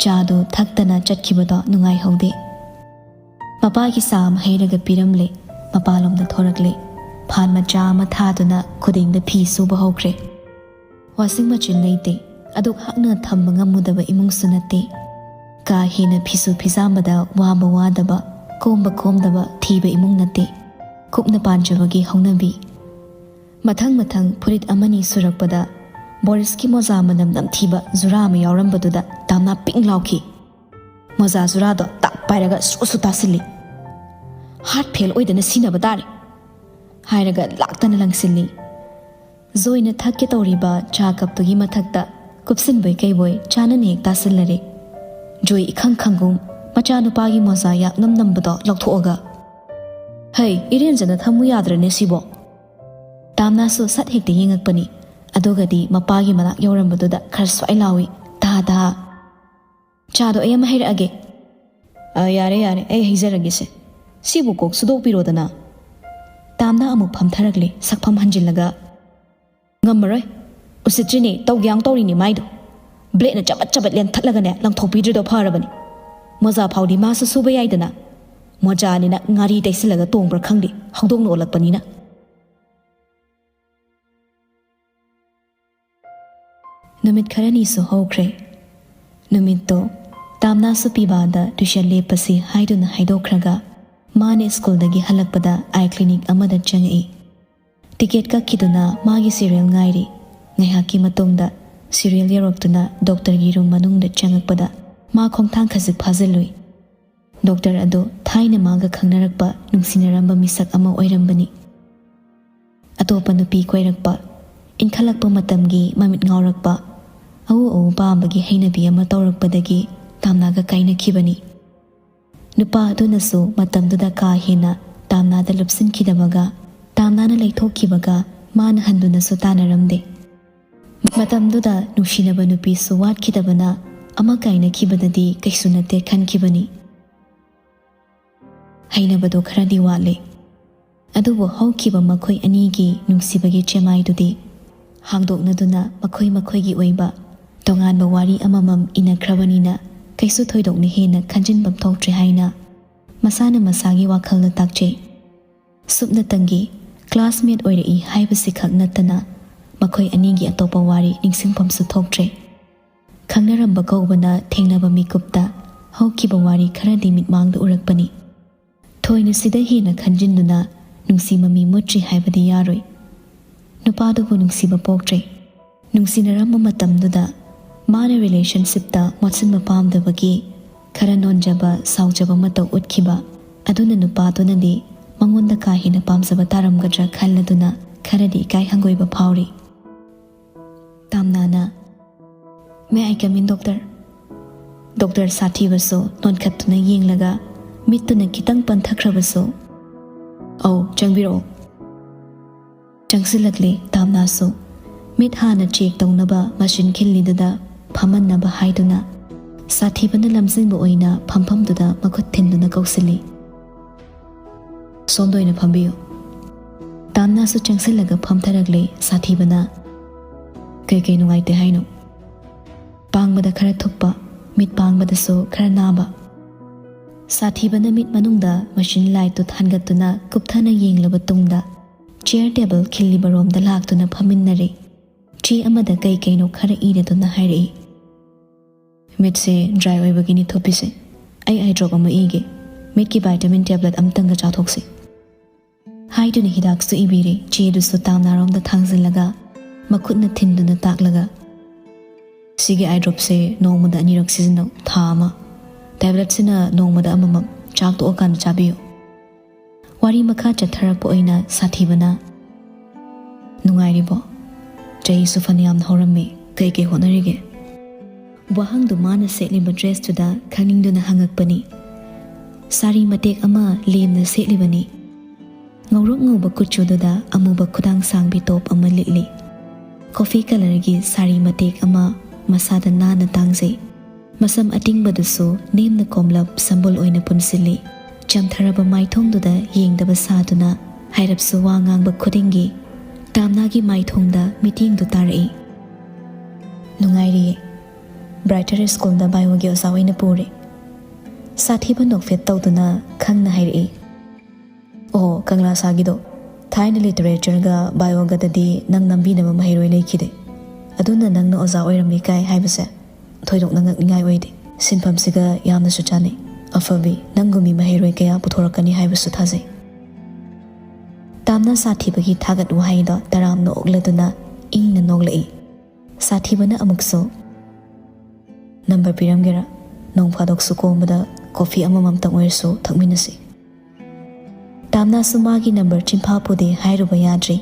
ꯆꯥꯗꯨ ꯊꯛꯇꯅ ꯆꯠꯈꯤꯕꯗꯣ ꯅꯨꯡꯉꯥꯏꯍꯧꯗꯦ꯫ ꯃꯄꯥꯒꯤ ꯆꯥ ꯑꯃ ꯍꯩꯔꯒ ꯄꯤꯔꯝꯂꯦ꯫ ꯃꯄꯥꯂꯣꯝꯗ ꯊꯣꯔꯛꯂꯦ꯫ ꯐꯥꯟ ꯃꯆꯥ ꯑꯃ ꯊꯥꯗꯨꯅ ꯈꯨꯗꯤꯡꯗ ꯐꯤ ꯁꯨꯕ ꯍꯧꯈ꯭ꯔꯦ꯫ ꯋꯥꯁꯤꯡ ꯃꯦꯆꯤꯟ ꯂꯩꯇꯦ꯫ ꯑꯗꯨꯛ ꯍꯥꯛꯅ ꯊꯝꯕ ꯉꯝꯃꯨꯗꯕ ꯏꯃꯨꯡꯁꯨ ꯅꯠꯇꯦ꯫ ꯀꯥ ꯍꯦꯟꯅ ꯐꯤꯁꯨ ꯐꯤꯖꯥꯝꯕꯗ ꯋꯥꯕ ꯋꯥꯗꯕ, ꯀꯣꯝꯕ ꯀꯣꯝꯗꯕ ꯊꯤꯕ ꯏꯃꯨꯡ ꯅꯠꯇꯦ꯫ ꯀꯨꯞꯅ ꯄꯥꯟꯖꯕꯒꯤ ꯍꯧꯅꯕꯤ꯫ ꯃꯊꯪ ꯃꯊꯪ ꯐꯨꯔꯤꯠ ꯑꯃꯅꯤ ꯁꯨꯔꯛꯄꯗ ꯕꯣꯔꯤꯁꯀꯤ ꯃꯣꯖꯥ ꯃꯅꯝ ꯅꯝꯊꯤꯕ ꯖꯨꯔꯥ ꯑꯃ ꯌꯥꯎꯔꯝꯕꯗꯨꯗ ꯇꯥꯝꯅꯥ ꯄꯤꯡ ꯂꯥꯎꯈꯤ꯫ "ꯃꯣꯖꯥ ꯖꯨꯔꯥꯗꯣ ꯇꯥꯛ ꯄꯥꯏꯔꯒ ꯁꯨ ꯁꯨ ꯇꯥꯁꯤꯜꯂꯤ꯫ ꯍꯥꯔꯠ ꯐꯦꯜ ꯑꯣꯏꯗꯅ ꯁꯤꯅꯕ ꯇꯥꯔꯦ" ꯍꯥꯏꯔꯒ ꯂꯥꯛꯇꯅ ꯂꯪꯁꯤꯜꯂꯤ꯫ ꯖꯣꯏꯅ ꯊꯛꯀꯦ ꯇꯧꯔꯤꯕ ꯆꯥ ꯀꯞꯇꯨꯒꯤ ꯃꯊꯛꯇ ꯀꯨꯞꯁꯤꯟꯕꯣꯏ ꯀꯩꯕꯣꯏ ꯆꯥꯅꯅ ꯍꯦꯛ ꯇꯥꯁꯤꯜꯂꯔꯦ꯫ ꯖꯣꯏ ꯏꯈꯪ ꯈꯪꯒꯨꯝ ꯃꯆꯥꯅꯨꯄꯥꯒꯤ ꯃꯣꯖꯥ ꯌꯥꯛꯅꯝ ꯅꯝꯕꯗꯣ ꯂꯧꯊꯣꯛꯑꯒ, "ꯍꯩ, ꯏꯔꯦꯟꯖꯅ ꯊꯝꯃꯨ ꯌꯥꯗ꯭ꯔꯅꯦ ꯁꯤꯕꯣ?" ꯇꯥꯝꯅꯥꯁꯨ ꯁꯠ ꯍꯦꯛꯇ ꯌꯦꯡꯉꯛꯄꯅꯤ꯫ ꯑꯗꯨꯒꯗꯤ ꯃꯄꯥꯒꯤ ꯃꯅꯥꯛ ꯌꯧꯔꯝꯕꯗꯨꯗ ꯈꯔ ꯁ꯭ꯋꯥꯏ ꯂꯥꯎꯏ, "ꯇꯥ ꯇꯥ, ꯆꯥꯗꯣ ꯑꯩ ꯑꯃ ꯍꯩꯔꯛꯑꯒꯦ꯫" "ꯑ, ꯌꯥꯔꯦ, ꯌꯥꯔꯦ, ꯑꯩ ꯍꯩꯖꯔꯒꯦꯁꯦ꯫ ꯁꯤꯕꯨ ꯀꯣꯛ ꯁꯨꯗꯣꯛꯄꯤꯔꯣꯗꯅ꯫" ꯇꯥꯝꯅꯥ ꯑꯃꯨꯛ ꯐꯝꯊꯔꯛꯂꯦ, ꯁꯛꯐꯝ ꯍꯟꯖꯤꯜꯂꯒ꯫ "ꯉꯝꯃꯔꯣꯏ꯫ ꯎꯁꯤꯠꯇ꯭ꯔꯤꯅꯦ, ꯇꯧꯒꯦꯌꯥꯡ ꯇꯧꯔꯤꯅꯦ ꯃꯥꯏꯗꯣ꯫ ꯕ꯭ꯂꯦꯗꯅ ꯆꯕꯠ ꯆꯕꯠ ꯂꯦꯟꯊꯠꯂꯒꯅꯦ, ꯂꯪꯊꯣꯛꯄꯤꯗ꯭ꯔꯤꯗꯣ ꯐꯔꯕꯅꯤ꯫ ꯃꯣꯖꯥ ꯐꯥꯎꯗꯤ ꯃꯥꯁꯨ ꯁꯨꯕ ꯌꯥꯏꯗꯅ꯫ ꯃꯣꯖꯥꯅꯤꯅ ꯉꯥꯔꯤ ꯇꯩꯁꯤꯜꯂꯒ ꯇꯣꯡꯕ꯭ꯔꯥ ꯈꯪꯗꯦ, ꯍꯧꯗꯣꯡꯅ ꯑꯣꯜꯂꯛꯄꯅꯤꯅ꯫" ꯅꯨꯃꯤꯠ ꯈꯔꯅꯤꯁꯨ ꯍꯧꯈ꯭ꯔꯦ꯫ ꯅꯨꯃꯤꯠꯇꯣ ꯇꯥꯝꯅꯥꯁꯨ ꯄꯤꯕꯥꯗ ꯇꯨꯏꯁꯟ ꯂꯦꯞꯄꯁꯤ ꯍꯥꯏꯗꯨꯅ ꯍꯥꯏꯗꯣꯛꯈ꯭ꯔꯒ, ꯃꯥꯅ ꯁ꯭ꯀꯨꯜꯗꯒꯤ ꯍꯜꯂꯛꯄꯗ ꯑꯥꯏ ꯀ꯭ꯂꯤꯅꯤꯛ ꯑꯃꯗ ꯆꯪꯉꯛꯏ꯫ ꯇꯤꯀꯦꯠ ꯀꯛꯈꯤꯗꯨꯅ ꯃꯥꯒꯤ ꯁꯤꯔꯤꯌꯦꯜ ꯉꯥꯏꯔꯤ꯫ ꯉꯥꯏꯍꯥꯛꯀꯤ ꯃꯇꯨꯡꯗ ꯁꯤꯔꯤꯌꯦꯜ ꯌꯧꯔꯛꯇꯨꯅ ꯗꯣꯛꯇꯔꯒꯤ ꯔꯨꯝ ꯃꯅꯨꯡꯗ ꯆꯪꯉꯛꯄꯗ, ꯃꯥ ꯈꯣꯡꯊꯥꯡ ꯈꯖꯤꯛ ꯐꯥꯖꯤꯜꯂꯨꯏ꯫ ꯗꯣꯛꯇꯔ ꯑꯗꯨ ꯊꯥꯏꯅ ꯃꯥꯒ ꯈꯪꯅꯔꯛꯄ, ꯅꯨꯡꯁꯤꯅꯔꯝꯕ ꯃꯤꯁꯛ ꯑꯃ ꯑꯣꯏꯔꯝꯕꯅꯤ꯫ ꯑꯇꯣꯞꯄ ꯅꯨꯄꯤ ꯀꯣꯏꯔꯛꯄ, ꯏꯟꯈꯠꯂꯛꯄ ꯃꯇꯝꯒꯤ ꯃꯃꯤꯠ ꯉꯥꯎꯔꯛꯄ, ꯑꯎ ꯑꯎ ꯄꯥꯝꯕꯒꯤ ꯍꯩꯅꯕꯤ ꯑꯃ ꯇꯧꯔꯛꯄꯗꯒꯤ ꯇꯥꯝꯅꯥꯒ ꯀꯥꯏꯅꯈꯤꯕꯅꯤ꯫ ꯅꯨꯄꯥ ꯑꯗꯨꯅꯁꯨ ꯃꯇꯝꯗꯨꯗ ꯀꯥ ꯍꯦꯟꯅ ꯇꯥꯝꯅꯥꯗ ꯂꯨꯞꯁꯤꯟꯈꯤꯗꯕꯒ, ꯇꯥꯝꯅꯥꯅ ꯂꯩꯊꯣꯛꯈꯤꯕꯒ ꯃꯥꯅ ꯍꯟꯗꯨꯅꯁꯨ ꯇꯥꯟꯅꯔꯝꯗꯦ꯫ ꯃꯇꯝꯗꯨꯗ ꯅꯨꯡꯁꯤꯅꯕ ꯅꯨꯄꯤꯁꯨ ꯋꯥꯠꯈꯤꯗꯕꯅ, ꯑꯃ ꯀꯥꯏꯅꯈꯤꯕꯗꯗꯤ ꯀꯩꯁꯨ ꯅꯠꯇꯦ ꯈꯟꯈꯤꯕꯅꯤ꯫ ꯍꯩꯅꯕꯗꯣ ꯈꯔꯗꯤ ꯋꯥꯠꯂꯦ꯫ ꯑꯗꯨꯕꯨ ꯍꯧꯈꯤꯕ ꯃꯈꯣꯏ ꯑꯅꯤꯒꯤ ꯅꯨꯡꯁꯤꯕꯒꯤ ꯆꯦꯃꯥꯏꯗꯨꯗꯤ ꯍꯥꯡꯗꯣꯛꯅꯗꯨꯅ ꯃꯈꯣꯏ ꯃꯈꯣꯏꯒꯤ ꯑꯣꯏꯕ ꯇꯣꯉꯥꯟꯕ ꯋꯥꯔꯤ ꯑꯃꯃꯝ ꯏꯅꯈ꯭ꯔꯕꯅꯤꯅ, ꯀꯩꯁꯨ ꯊꯣꯏꯗꯣꯛꯅ ꯍꯦꯟꯅ ꯈꯟꯖꯤꯟꯐꯝ ꯊꯣꯛꯇ꯭ꯔꯦ ꯍꯥꯏꯅ ꯃꯁꯥꯅ ꯃꯁꯥꯒꯤ ꯋꯥꯈꯜꯗ ꯇꯥꯛꯆꯩ꯫ ꯁꯨꯞꯅꯇꯪꯒꯤ ꯀ꯭ꯂꯥꯁꯃꯦꯠ ꯑꯣꯏꯔꯛꯏ ꯍꯥꯏꯕꯁꯤꯈꯛ ꯅꯠꯇꯅ ꯃꯈꯣꯏ ꯑꯅꯤꯒꯤ ꯑꯇꯣꯞꯄ ꯋꯥꯔꯤ ꯅꯤꯡꯁꯤꯡꯐꯝꯁꯨ ꯊꯣꯛꯇ꯭ꯔꯦ꯫ ꯈꯪꯅꯔꯝꯕ ꯀꯧꯕꯅ ꯊꯦꯡꯅꯕ ꯃꯤꯀꯨꯞꯇ ꯍꯧꯈꯤꯕ ꯋꯥꯔꯤ ꯈꯔꯗꯤ ꯃꯤꯠꯃꯥꯡꯗ ꯎꯔꯛꯄꯅꯤ꯫ ꯊꯣꯏꯅ ꯁꯤꯗ ꯍꯦꯟꯅ ꯈꯟꯖꯤꯟꯗꯨꯅ ꯅꯨꯡꯁꯤ ꯃꯃꯤ ꯃꯨꯠꯇ꯭ꯔꯤ ꯍꯥꯏꯕꯗꯤ ꯌꯥꯔꯣꯏ꯫ ꯅꯨꯄꯥꯗꯨꯕꯨ ꯅꯨꯡꯁꯤꯕ ꯄꯣꯛꯇ꯭ꯔꯦ꯫ ꯅꯨꯡꯁꯤꯅꯔꯝꯕ ꯃꯇꯝꯗꯨꯗ ꯃꯥꯅ ꯔꯤꯂꯦꯁꯟꯁꯤꯞꯇ ꯃꯣꯠꯁꯤꯟꯕ ꯄꯥꯝꯗꯕꯒꯤ ꯈꯔ ꯅꯣꯟꯖꯕ, ꯁꯥꯎꯖꯕ ꯃꯇꯧ ꯎꯠꯈꯤꯕ ꯑꯗꯨꯅ ꯅꯨꯄꯥꯗꯨꯅꯗꯤ ꯃꯉꯣꯟꯗ ꯀꯥ ꯍꯦꯟꯅ ꯄꯥꯝꯖꯕ ꯇꯥꯔꯝꯒꯗ꯭ꯔꯥ ꯈꯜꯂꯗꯨꯅ ꯈꯔꯗꯤ ꯏꯀꯥꯏ ꯍꯪꯒꯣꯏꯕ ꯐꯥꯎꯔꯤ꯫ ꯇꯥꯝꯅꯥꯅ, "May I come in, doctor?" Doctor ꯁꯥꯊꯤꯕꯁꯨ ꯅꯣꯟꯈꯠꯇꯨꯅ ꯌꯦꯡꯂꯒ ꯃꯤꯠꯇꯨꯅ ꯈꯤꯇꯪ ꯄꯟꯊꯈ꯭ꯔꯕꯁꯨ, "ꯑꯧ, ꯆꯪꯕꯤꯔꯛꯑꯣ"꯫ ꯆꯪꯁꯤꯜꯂꯛꯂꯦ ꯇꯥꯝꯅꯥꯁꯨ꯫ ꯃꯤꯠ ꯍꯥꯟꯅ ꯆꯦꯛ ꯇꯧꯅꯕ ꯃꯁꯤꯟ ꯈꯤꯜꯂꯤꯗꯨꯗ ꯐꯝꯍꯟꯅꯕ ꯍꯥꯏꯗꯨꯅ ꯁꯥꯊꯤꯕꯅ ꯂꯝꯖꯤꯡꯕ ꯑꯣꯏꯅ ꯐꯝꯐꯝꯗꯨꯗ ꯃꯈꯨꯠ ꯊꯤꯟꯗꯨꯅ ꯀꯧꯁꯤꯜꯂꯤ꯫ "ꯁꯣꯝꯗ ꯑꯣꯏꯅ ꯐꯝꯕꯤꯌꯨ"꯫ ꯇꯥꯝꯅꯥꯁꯨ ꯆꯪꯁꯤꯜꯂꯒ ꯐꯝꯊꯔꯛꯂꯦ ꯁꯥꯊꯤꯕꯅ꯫ "ꯀꯩ ꯀꯩ ꯅꯨꯡꯉꯥꯏꯇꯦ ꯍꯥꯏꯅꯣ?" ꯄꯥꯡꯕꯗ ꯈꯔ ꯊꯨꯞꯄ, ꯃꯤꯠ ꯄꯥꯡꯕꯗꯁꯨ ꯈꯔ ꯅꯥꯕ꯫ ꯁꯥꯊꯤꯕꯅ ꯃꯤꯠ ꯃꯅꯨꯡꯗ ꯃꯁꯤꯟ ꯂꯥꯏꯠꯇꯨ ꯊꯥꯟꯒꯠꯇꯨꯅ ꯀꯨꯞꯊꯅ ꯌꯦꯡꯂꯕ ꯇꯨꯡꯗ ꯆꯤꯌꯔ ꯇꯦꯕꯜ ꯈꯤꯜꯂꯤꯕ ꯔꯣꯝꯗ ꯂꯥꯛꯇꯨꯅ ꯐꯝꯃꯤꯟꯅꯔꯦ꯫ ꯆꯦ ꯑꯃꯗ ꯀꯩ ꯀꯩꯅꯣ ꯈꯔ ꯏꯔꯗꯨꯅ ꯍꯥꯏꯔꯛꯏ꯫ "ꯃꯤꯠꯁꯦ ꯗ꯭ꯔꯥꯏ ꯑꯣꯏꯕꯒꯤꯅꯤ ꯊꯨꯞꯄꯤꯁꯦ꯫ ꯑꯩ ꯑꯥꯏ ꯗ꯭ꯔꯣꯞ ꯑꯃ ꯏꯒꯦ꯫ ꯃꯤꯠꯀꯤ ꯚꯥꯏꯇꯥꯃꯤꯟ ꯇꯦꯕ꯭ꯂꯦꯠ ꯑꯃꯇꯪꯒ ꯆꯥꯊꯣꯛꯁꯤ"꯫ ꯍꯥꯏꯗꯨꯅ ꯍꯤꯗꯥꯛꯁꯨ ꯏꯕꯤꯔꯦ꯫ ꯆꯦꯗꯨꯁꯨ ꯇꯥꯝꯅꯥꯔꯣꯝꯗ ꯊꯥꯡꯖꯤꯜꯂꯒ ꯃꯈꯨꯠꯅ ꯊꯤꯟꯗꯨꯅ ꯇꯥꯛꯂꯒ, "ꯁꯤꯒꯤ ꯑꯥꯏ ꯗ꯭ꯔꯣꯞꯁꯦ ꯅꯣꯡꯃꯗ ꯑꯅꯤꯔꯛ ꯁꯤꯖꯤꯟꯅꯧ, ꯊꯥ ꯑꯃ꯫ ꯇꯦꯕ꯭ꯂꯦꯠꯁꯤꯅ ꯅꯣꯡꯃꯗ ꯑꯃꯃꯝ, ꯆꯥꯛ ꯇꯣꯛꯑꯀꯥꯟꯗ ꯆꯥꯕꯤꯌꯨ"꯫ ꯋꯥꯔꯤ ꯃꯈꯥ ꯆꯠꯊꯔꯛꯄ ꯑꯣꯏꯅ ꯁꯥꯊꯤꯕꯅ, "ꯅꯨꯡꯉꯥꯏꯔꯤꯕꯣ? ꯆꯍꯤꯁꯨ ꯐꯅꯌꯥꯝ ꯍꯧꯔꯝꯃꯤ, ꯀꯩ ꯀꯩ ꯍꯣꯠꯅꯔꯤꯒꯦ?" ꯋꯥꯍꯪꯗꯨ ꯃꯥꯅ ꯁꯦꯠꯂꯤꯕ ꯗ꯭ꯔꯦꯁꯇꯨꯗ ꯈꯪꯅꯤꯡꯗꯨꯅ ꯍꯪꯉꯛꯄꯅꯤ꯫ ꯁꯥꯔꯤ ꯃꯇꯦꯛ ꯑꯃ ꯂꯦꯝꯅ ꯁꯦꯠꯂꯤꯕꯅꯤ꯫ ꯉꯧꯔꯣꯛ ꯉꯧꯕ ꯀꯨꯆꯨꯗꯨꯗ ꯑꯃꯨꯕ ꯈꯨꯗꯥꯡ ꯁꯥꯡꯕꯤ ꯇꯣꯞ ꯑꯃ ꯂꯤꯠꯂꯤ꯫ ꯀꯣꯐꯤ ꯀꯂꯔꯒꯤ ꯁꯥꯔꯤ ꯃꯇꯦꯛ ꯑꯃ ꯃꯁꯥꯗ ꯅꯥꯟꯅ ꯇꯥꯡꯖꯩ꯫ ꯃꯁꯝ ꯑꯇꯤꯡꯕꯗꯨꯁꯨ ꯅꯦꯝꯅ ꯀꯣꯝꯂꯞ ꯁꯝꯕꯨꯜ ꯑꯣꯏꯅ ꯄꯨꯟꯁꯤꯜꯂꯤ꯫ ꯆꯝꯊꯔꯕ ꯃꯥꯏꯊꯣꯡꯗꯨꯗ ꯌꯦꯡꯗꯕ ꯁꯥꯗꯨꯅ ꯍꯥꯏꯔꯞꯁꯨ ꯋꯥ ꯉꯥꯡꯕ ꯈꯨꯗꯤꯡꯒꯤ ꯇꯥꯝꯅꯥꯒꯤ ꯃꯥꯏꯊꯣꯡꯗ ꯃꯤꯠꯌꯦꯡꯗꯨ ꯇꯥꯔꯛꯏ꯫ "ꯅꯨꯡꯉꯥꯏꯔꯤꯌꯦ꯫ ꯕ꯭ꯔꯥꯏꯇꯔ ꯁ꯭ꯀꯨꯜꯗ ꯕꯥꯏꯑꯣꯒꯤ ꯑꯣꯖꯥ ꯑꯣꯏꯅ ꯄꯨꯔꯦ"꯫ ꯁꯥꯊꯤꯕ ꯅꯣꯛꯐꯦꯠ ꯇꯧꯗꯨꯅ ꯈꯪꯅ ꯍꯥꯏꯔꯛꯏ꯫ "ꯑꯣ, ꯀꯪꯂꯥ ꯁꯥꯒꯤꯗꯣ꯫ ꯊꯥꯏꯅ ꯂꯤꯇꯔꯦꯆꯔꯒ ꯕꯥꯏꯑꯣꯒꯗꯗꯤ ꯅꯪ ꯅꯝꯕꯤꯅꯕ ꯃꯍꯩꯔꯣꯏ ꯂꯩꯈꯤꯗꯦ꯫ ꯑꯗꯨꯅ ꯅꯪꯅ ꯑꯣꯖꯥ ꯑꯣꯏꯔꯝꯃꯤ ꯀꯥꯏ ꯍꯥꯏꯕꯁꯦ ꯊꯣꯏꯗꯣꯛꯅ ꯉꯛꯅꯤꯡꯉꯥꯏ ꯑꯣꯏꯗꯦ꯫ ꯁꯤꯟꯐꯝꯁꯤꯒ ꯌꯥꯝꯅꯁꯨ ꯆꯥꯅꯩ꯫ ꯑꯐꯕꯤ, ꯅꯪꯒꯨꯝꯕꯤ ꯃꯍꯩꯔꯣꯏ ꯀꯌꯥ ꯄꯨꯊꯣꯔꯛꯀꯅꯤ ꯍꯥꯏꯕꯁꯨ ꯊꯥꯖꯩ"꯫ ꯇꯥꯝꯅ ꯁꯥꯊꯤꯕꯒꯤ ꯊꯥꯒꯠ ꯋꯥꯍꯩꯗꯣ ꯇꯔꯥꯝꯅ ꯑꯣꯛꯂꯗꯨꯅ ꯏꯪꯅ ꯅꯣꯛꯂꯛꯏ꯫ ꯁꯥꯊꯤꯕꯅ ꯑꯃꯨꯛꯁꯨ, "ꯅꯝꯕꯔ ꯄꯤꯔꯝꯒꯦꯔꯥ? ꯅꯣꯡ ꯐꯥꯗꯣꯛꯁꯨ ꯀꯣꯝꯕꯗ ꯀꯣꯐꯤ ꯑꯃꯃꯝꯇꯪ ꯑꯣꯏꯔꯁꯨ ꯊꯛꯃꯤꯟꯅꯁꯤ"꯫ ꯇꯥꯝꯅꯥꯁꯨ ꯃꯥꯒꯤ ꯅꯝꯕꯔ ꯆꯤꯟꯐꯥ ꯄꯨꯗꯦ ꯍꯥꯏꯔꯨꯕ ꯌꯥꯗ꯭ꯔꯤ꯫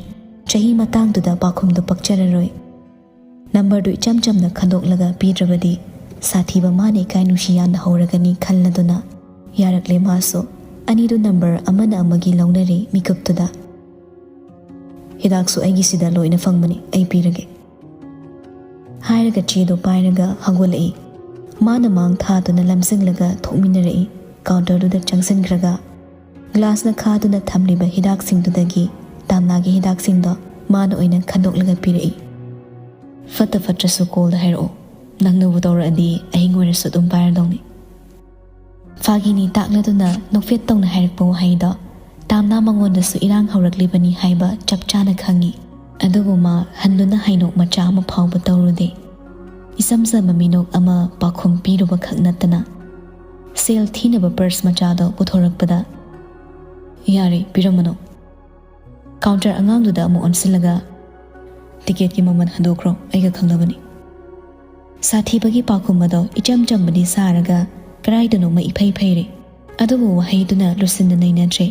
ꯆꯍꯤ ꯃꯇꯥꯡꯗꯨꯗ ꯄꯥꯎꯈꯨꯝꯗꯨ ꯄꯛꯆꯔꯔꯣꯏ꯫ ꯅꯝꯕꯔꯗꯨ ꯏꯆꯝ ꯆꯝꯅ ꯈꯟꯗꯣꯛꯂꯒ ꯄꯤꯗ꯭ꯔꯕꯗꯤ ꯁꯥꯊꯤꯕ ꯃꯥꯅ ꯏꯀꯥꯏ ꯅꯨꯡꯁꯤ ꯌꯥꯟꯅ ꯍꯧꯔꯒꯅꯤ ꯈꯜꯂꯗꯨꯅ ꯌꯥꯔꯛꯂꯦ ꯃꯥꯁꯨ꯫ ꯑꯅꯤꯗꯨ ꯅꯝꯕꯔ ꯑꯃꯅ ꯑꯃꯒꯤ ꯂꯧꯅꯔꯦ ꯃꯤꯀꯨꯞꯇꯨꯗ꯫ "ꯍꯤꯗꯥꯛꯁꯨ ꯑꯩꯒꯤꯁꯤꯗ ꯂꯣꯏꯅ ꯐꯪꯕꯅꯤ, ꯑꯩ ꯄꯤꯔꯒꯦ," ꯍꯥꯏꯔꯒ ꯆꯦꯗꯣ ꯄꯥꯏꯔꯒ ꯍꯧꯒꯠꯂꯛꯏ꯫ ꯃꯥꯅ ꯃꯥꯡ ꯊꯥꯗꯨꯅ ꯂꯝꯖꯤꯡꯂꯒ ꯊꯣꯛꯃꯤꯟꯅꯔꯛꯏ꯫ ꯀꯥꯎꯟꯇꯔꯗꯨꯗ ꯆꯪꯁꯤꯟꯈ꯭ꯔꯒ ꯒ꯭ꯂꯥꯁꯅ ꯈꯥꯗꯨꯅ ꯊꯝꯂꯤꯕ ꯍꯤꯗꯥꯛꯁꯤꯡꯗꯨꯗꯒꯤ ꯇꯥꯝꯅꯥꯒꯤ ꯍꯤꯗꯥꯛꯁꯤꯡꯗꯣ ꯃꯥꯅ ꯑꯣꯏꯅ ꯈꯟꯗꯣꯛꯂꯒ ꯄꯤꯔꯛꯏ꯫ "ꯐꯠꯇ ꯐꯠꯇ꯭ꯔꯁꯨ ꯀꯣꯜꯗ ꯍꯥꯏꯔꯛꯑꯣ, ꯅꯪꯅꯕꯨ ꯇꯧꯔꯛꯑꯗꯤ ꯑꯍꯤꯡ ꯑꯣꯏꯔꯁꯨ ꯑꯗꯨꯝ ꯄꯥꯏꯔꯗꯧꯅꯤ꯫" ꯐꯥꯒꯤꯅꯤ ꯇꯥꯛꯂꯗꯨꯅ ꯅꯣꯛꯐꯦꯠ ꯇꯧꯅ ꯍꯥꯏꯔꯛꯄ ꯋꯥꯍꯩꯗꯣ ꯇꯥꯝꯅꯥ ꯃꯉꯣꯟꯗꯁꯨ ꯏꯔꯥꯡ ꯍꯧꯔꯛꯂꯤꯕꯅꯤ ꯍꯥꯏꯕ ꯆꯞ ꯆꯥꯅ ꯈꯪꯏ꯫ ꯑꯗꯨꯕꯨ ꯃꯥ ꯍꯟꯗꯨꯅ ꯍꯥꯏꯅꯣꯛ ꯃꯆꯥ ꯑꯃ ꯐꯥꯎꯕ ꯇꯧꯔꯨꯗꯦ꯫ ꯏꯆꯝ ꯆꯝꯕ ꯃꯤꯅꯣꯛ ꯑꯃ ꯄꯥꯎꯈꯨꯝ ꯄꯤꯔꯨꯕ ꯈꯛ ꯅꯠꯇꯅ ꯁꯦꯜ ꯊꯤꯅꯕ ꯄꯔꯁ ꯃꯆꯥꯗꯣ ꯄꯨꯊꯣꯔꯛꯄꯗ, "ꯌꯥꯔꯦ, ꯄꯤꯔꯝꯃꯅꯨ꯫" ꯀꯥꯎꯟꯇꯔ ꯑꯉꯥꯡꯗꯨꯗ ꯑꯃꯨꯛ ꯑꯣꯟꯁꯤꯜꯂꯒ, "ꯇꯤꯀꯦꯠꯀꯤ ꯃꯃꯜ ꯍꯟꯗꯣꯛꯈ꯭ꯔꯣ, ꯑꯩꯒ ꯈꯪꯅꯕꯅꯤ꯫" ꯁꯥꯊꯤꯕꯒꯤ ꯄꯥꯎꯈꯨꯝ ꯑꯗꯣ ꯏꯆꯝ ꯆꯝꯕꯗꯤ ꯁꯥꯔꯒ ꯀꯗꯥꯏꯗꯅꯣꯃ ꯏꯐꯩ ꯐꯩꯔꯦ꯫ ꯑꯗꯨꯕꯨ ꯋꯥꯍꯩꯗꯨꯅ ꯂꯨꯁꯤꯟꯅ ꯅꯩꯅꯗ꯭ꯔꯦ꯫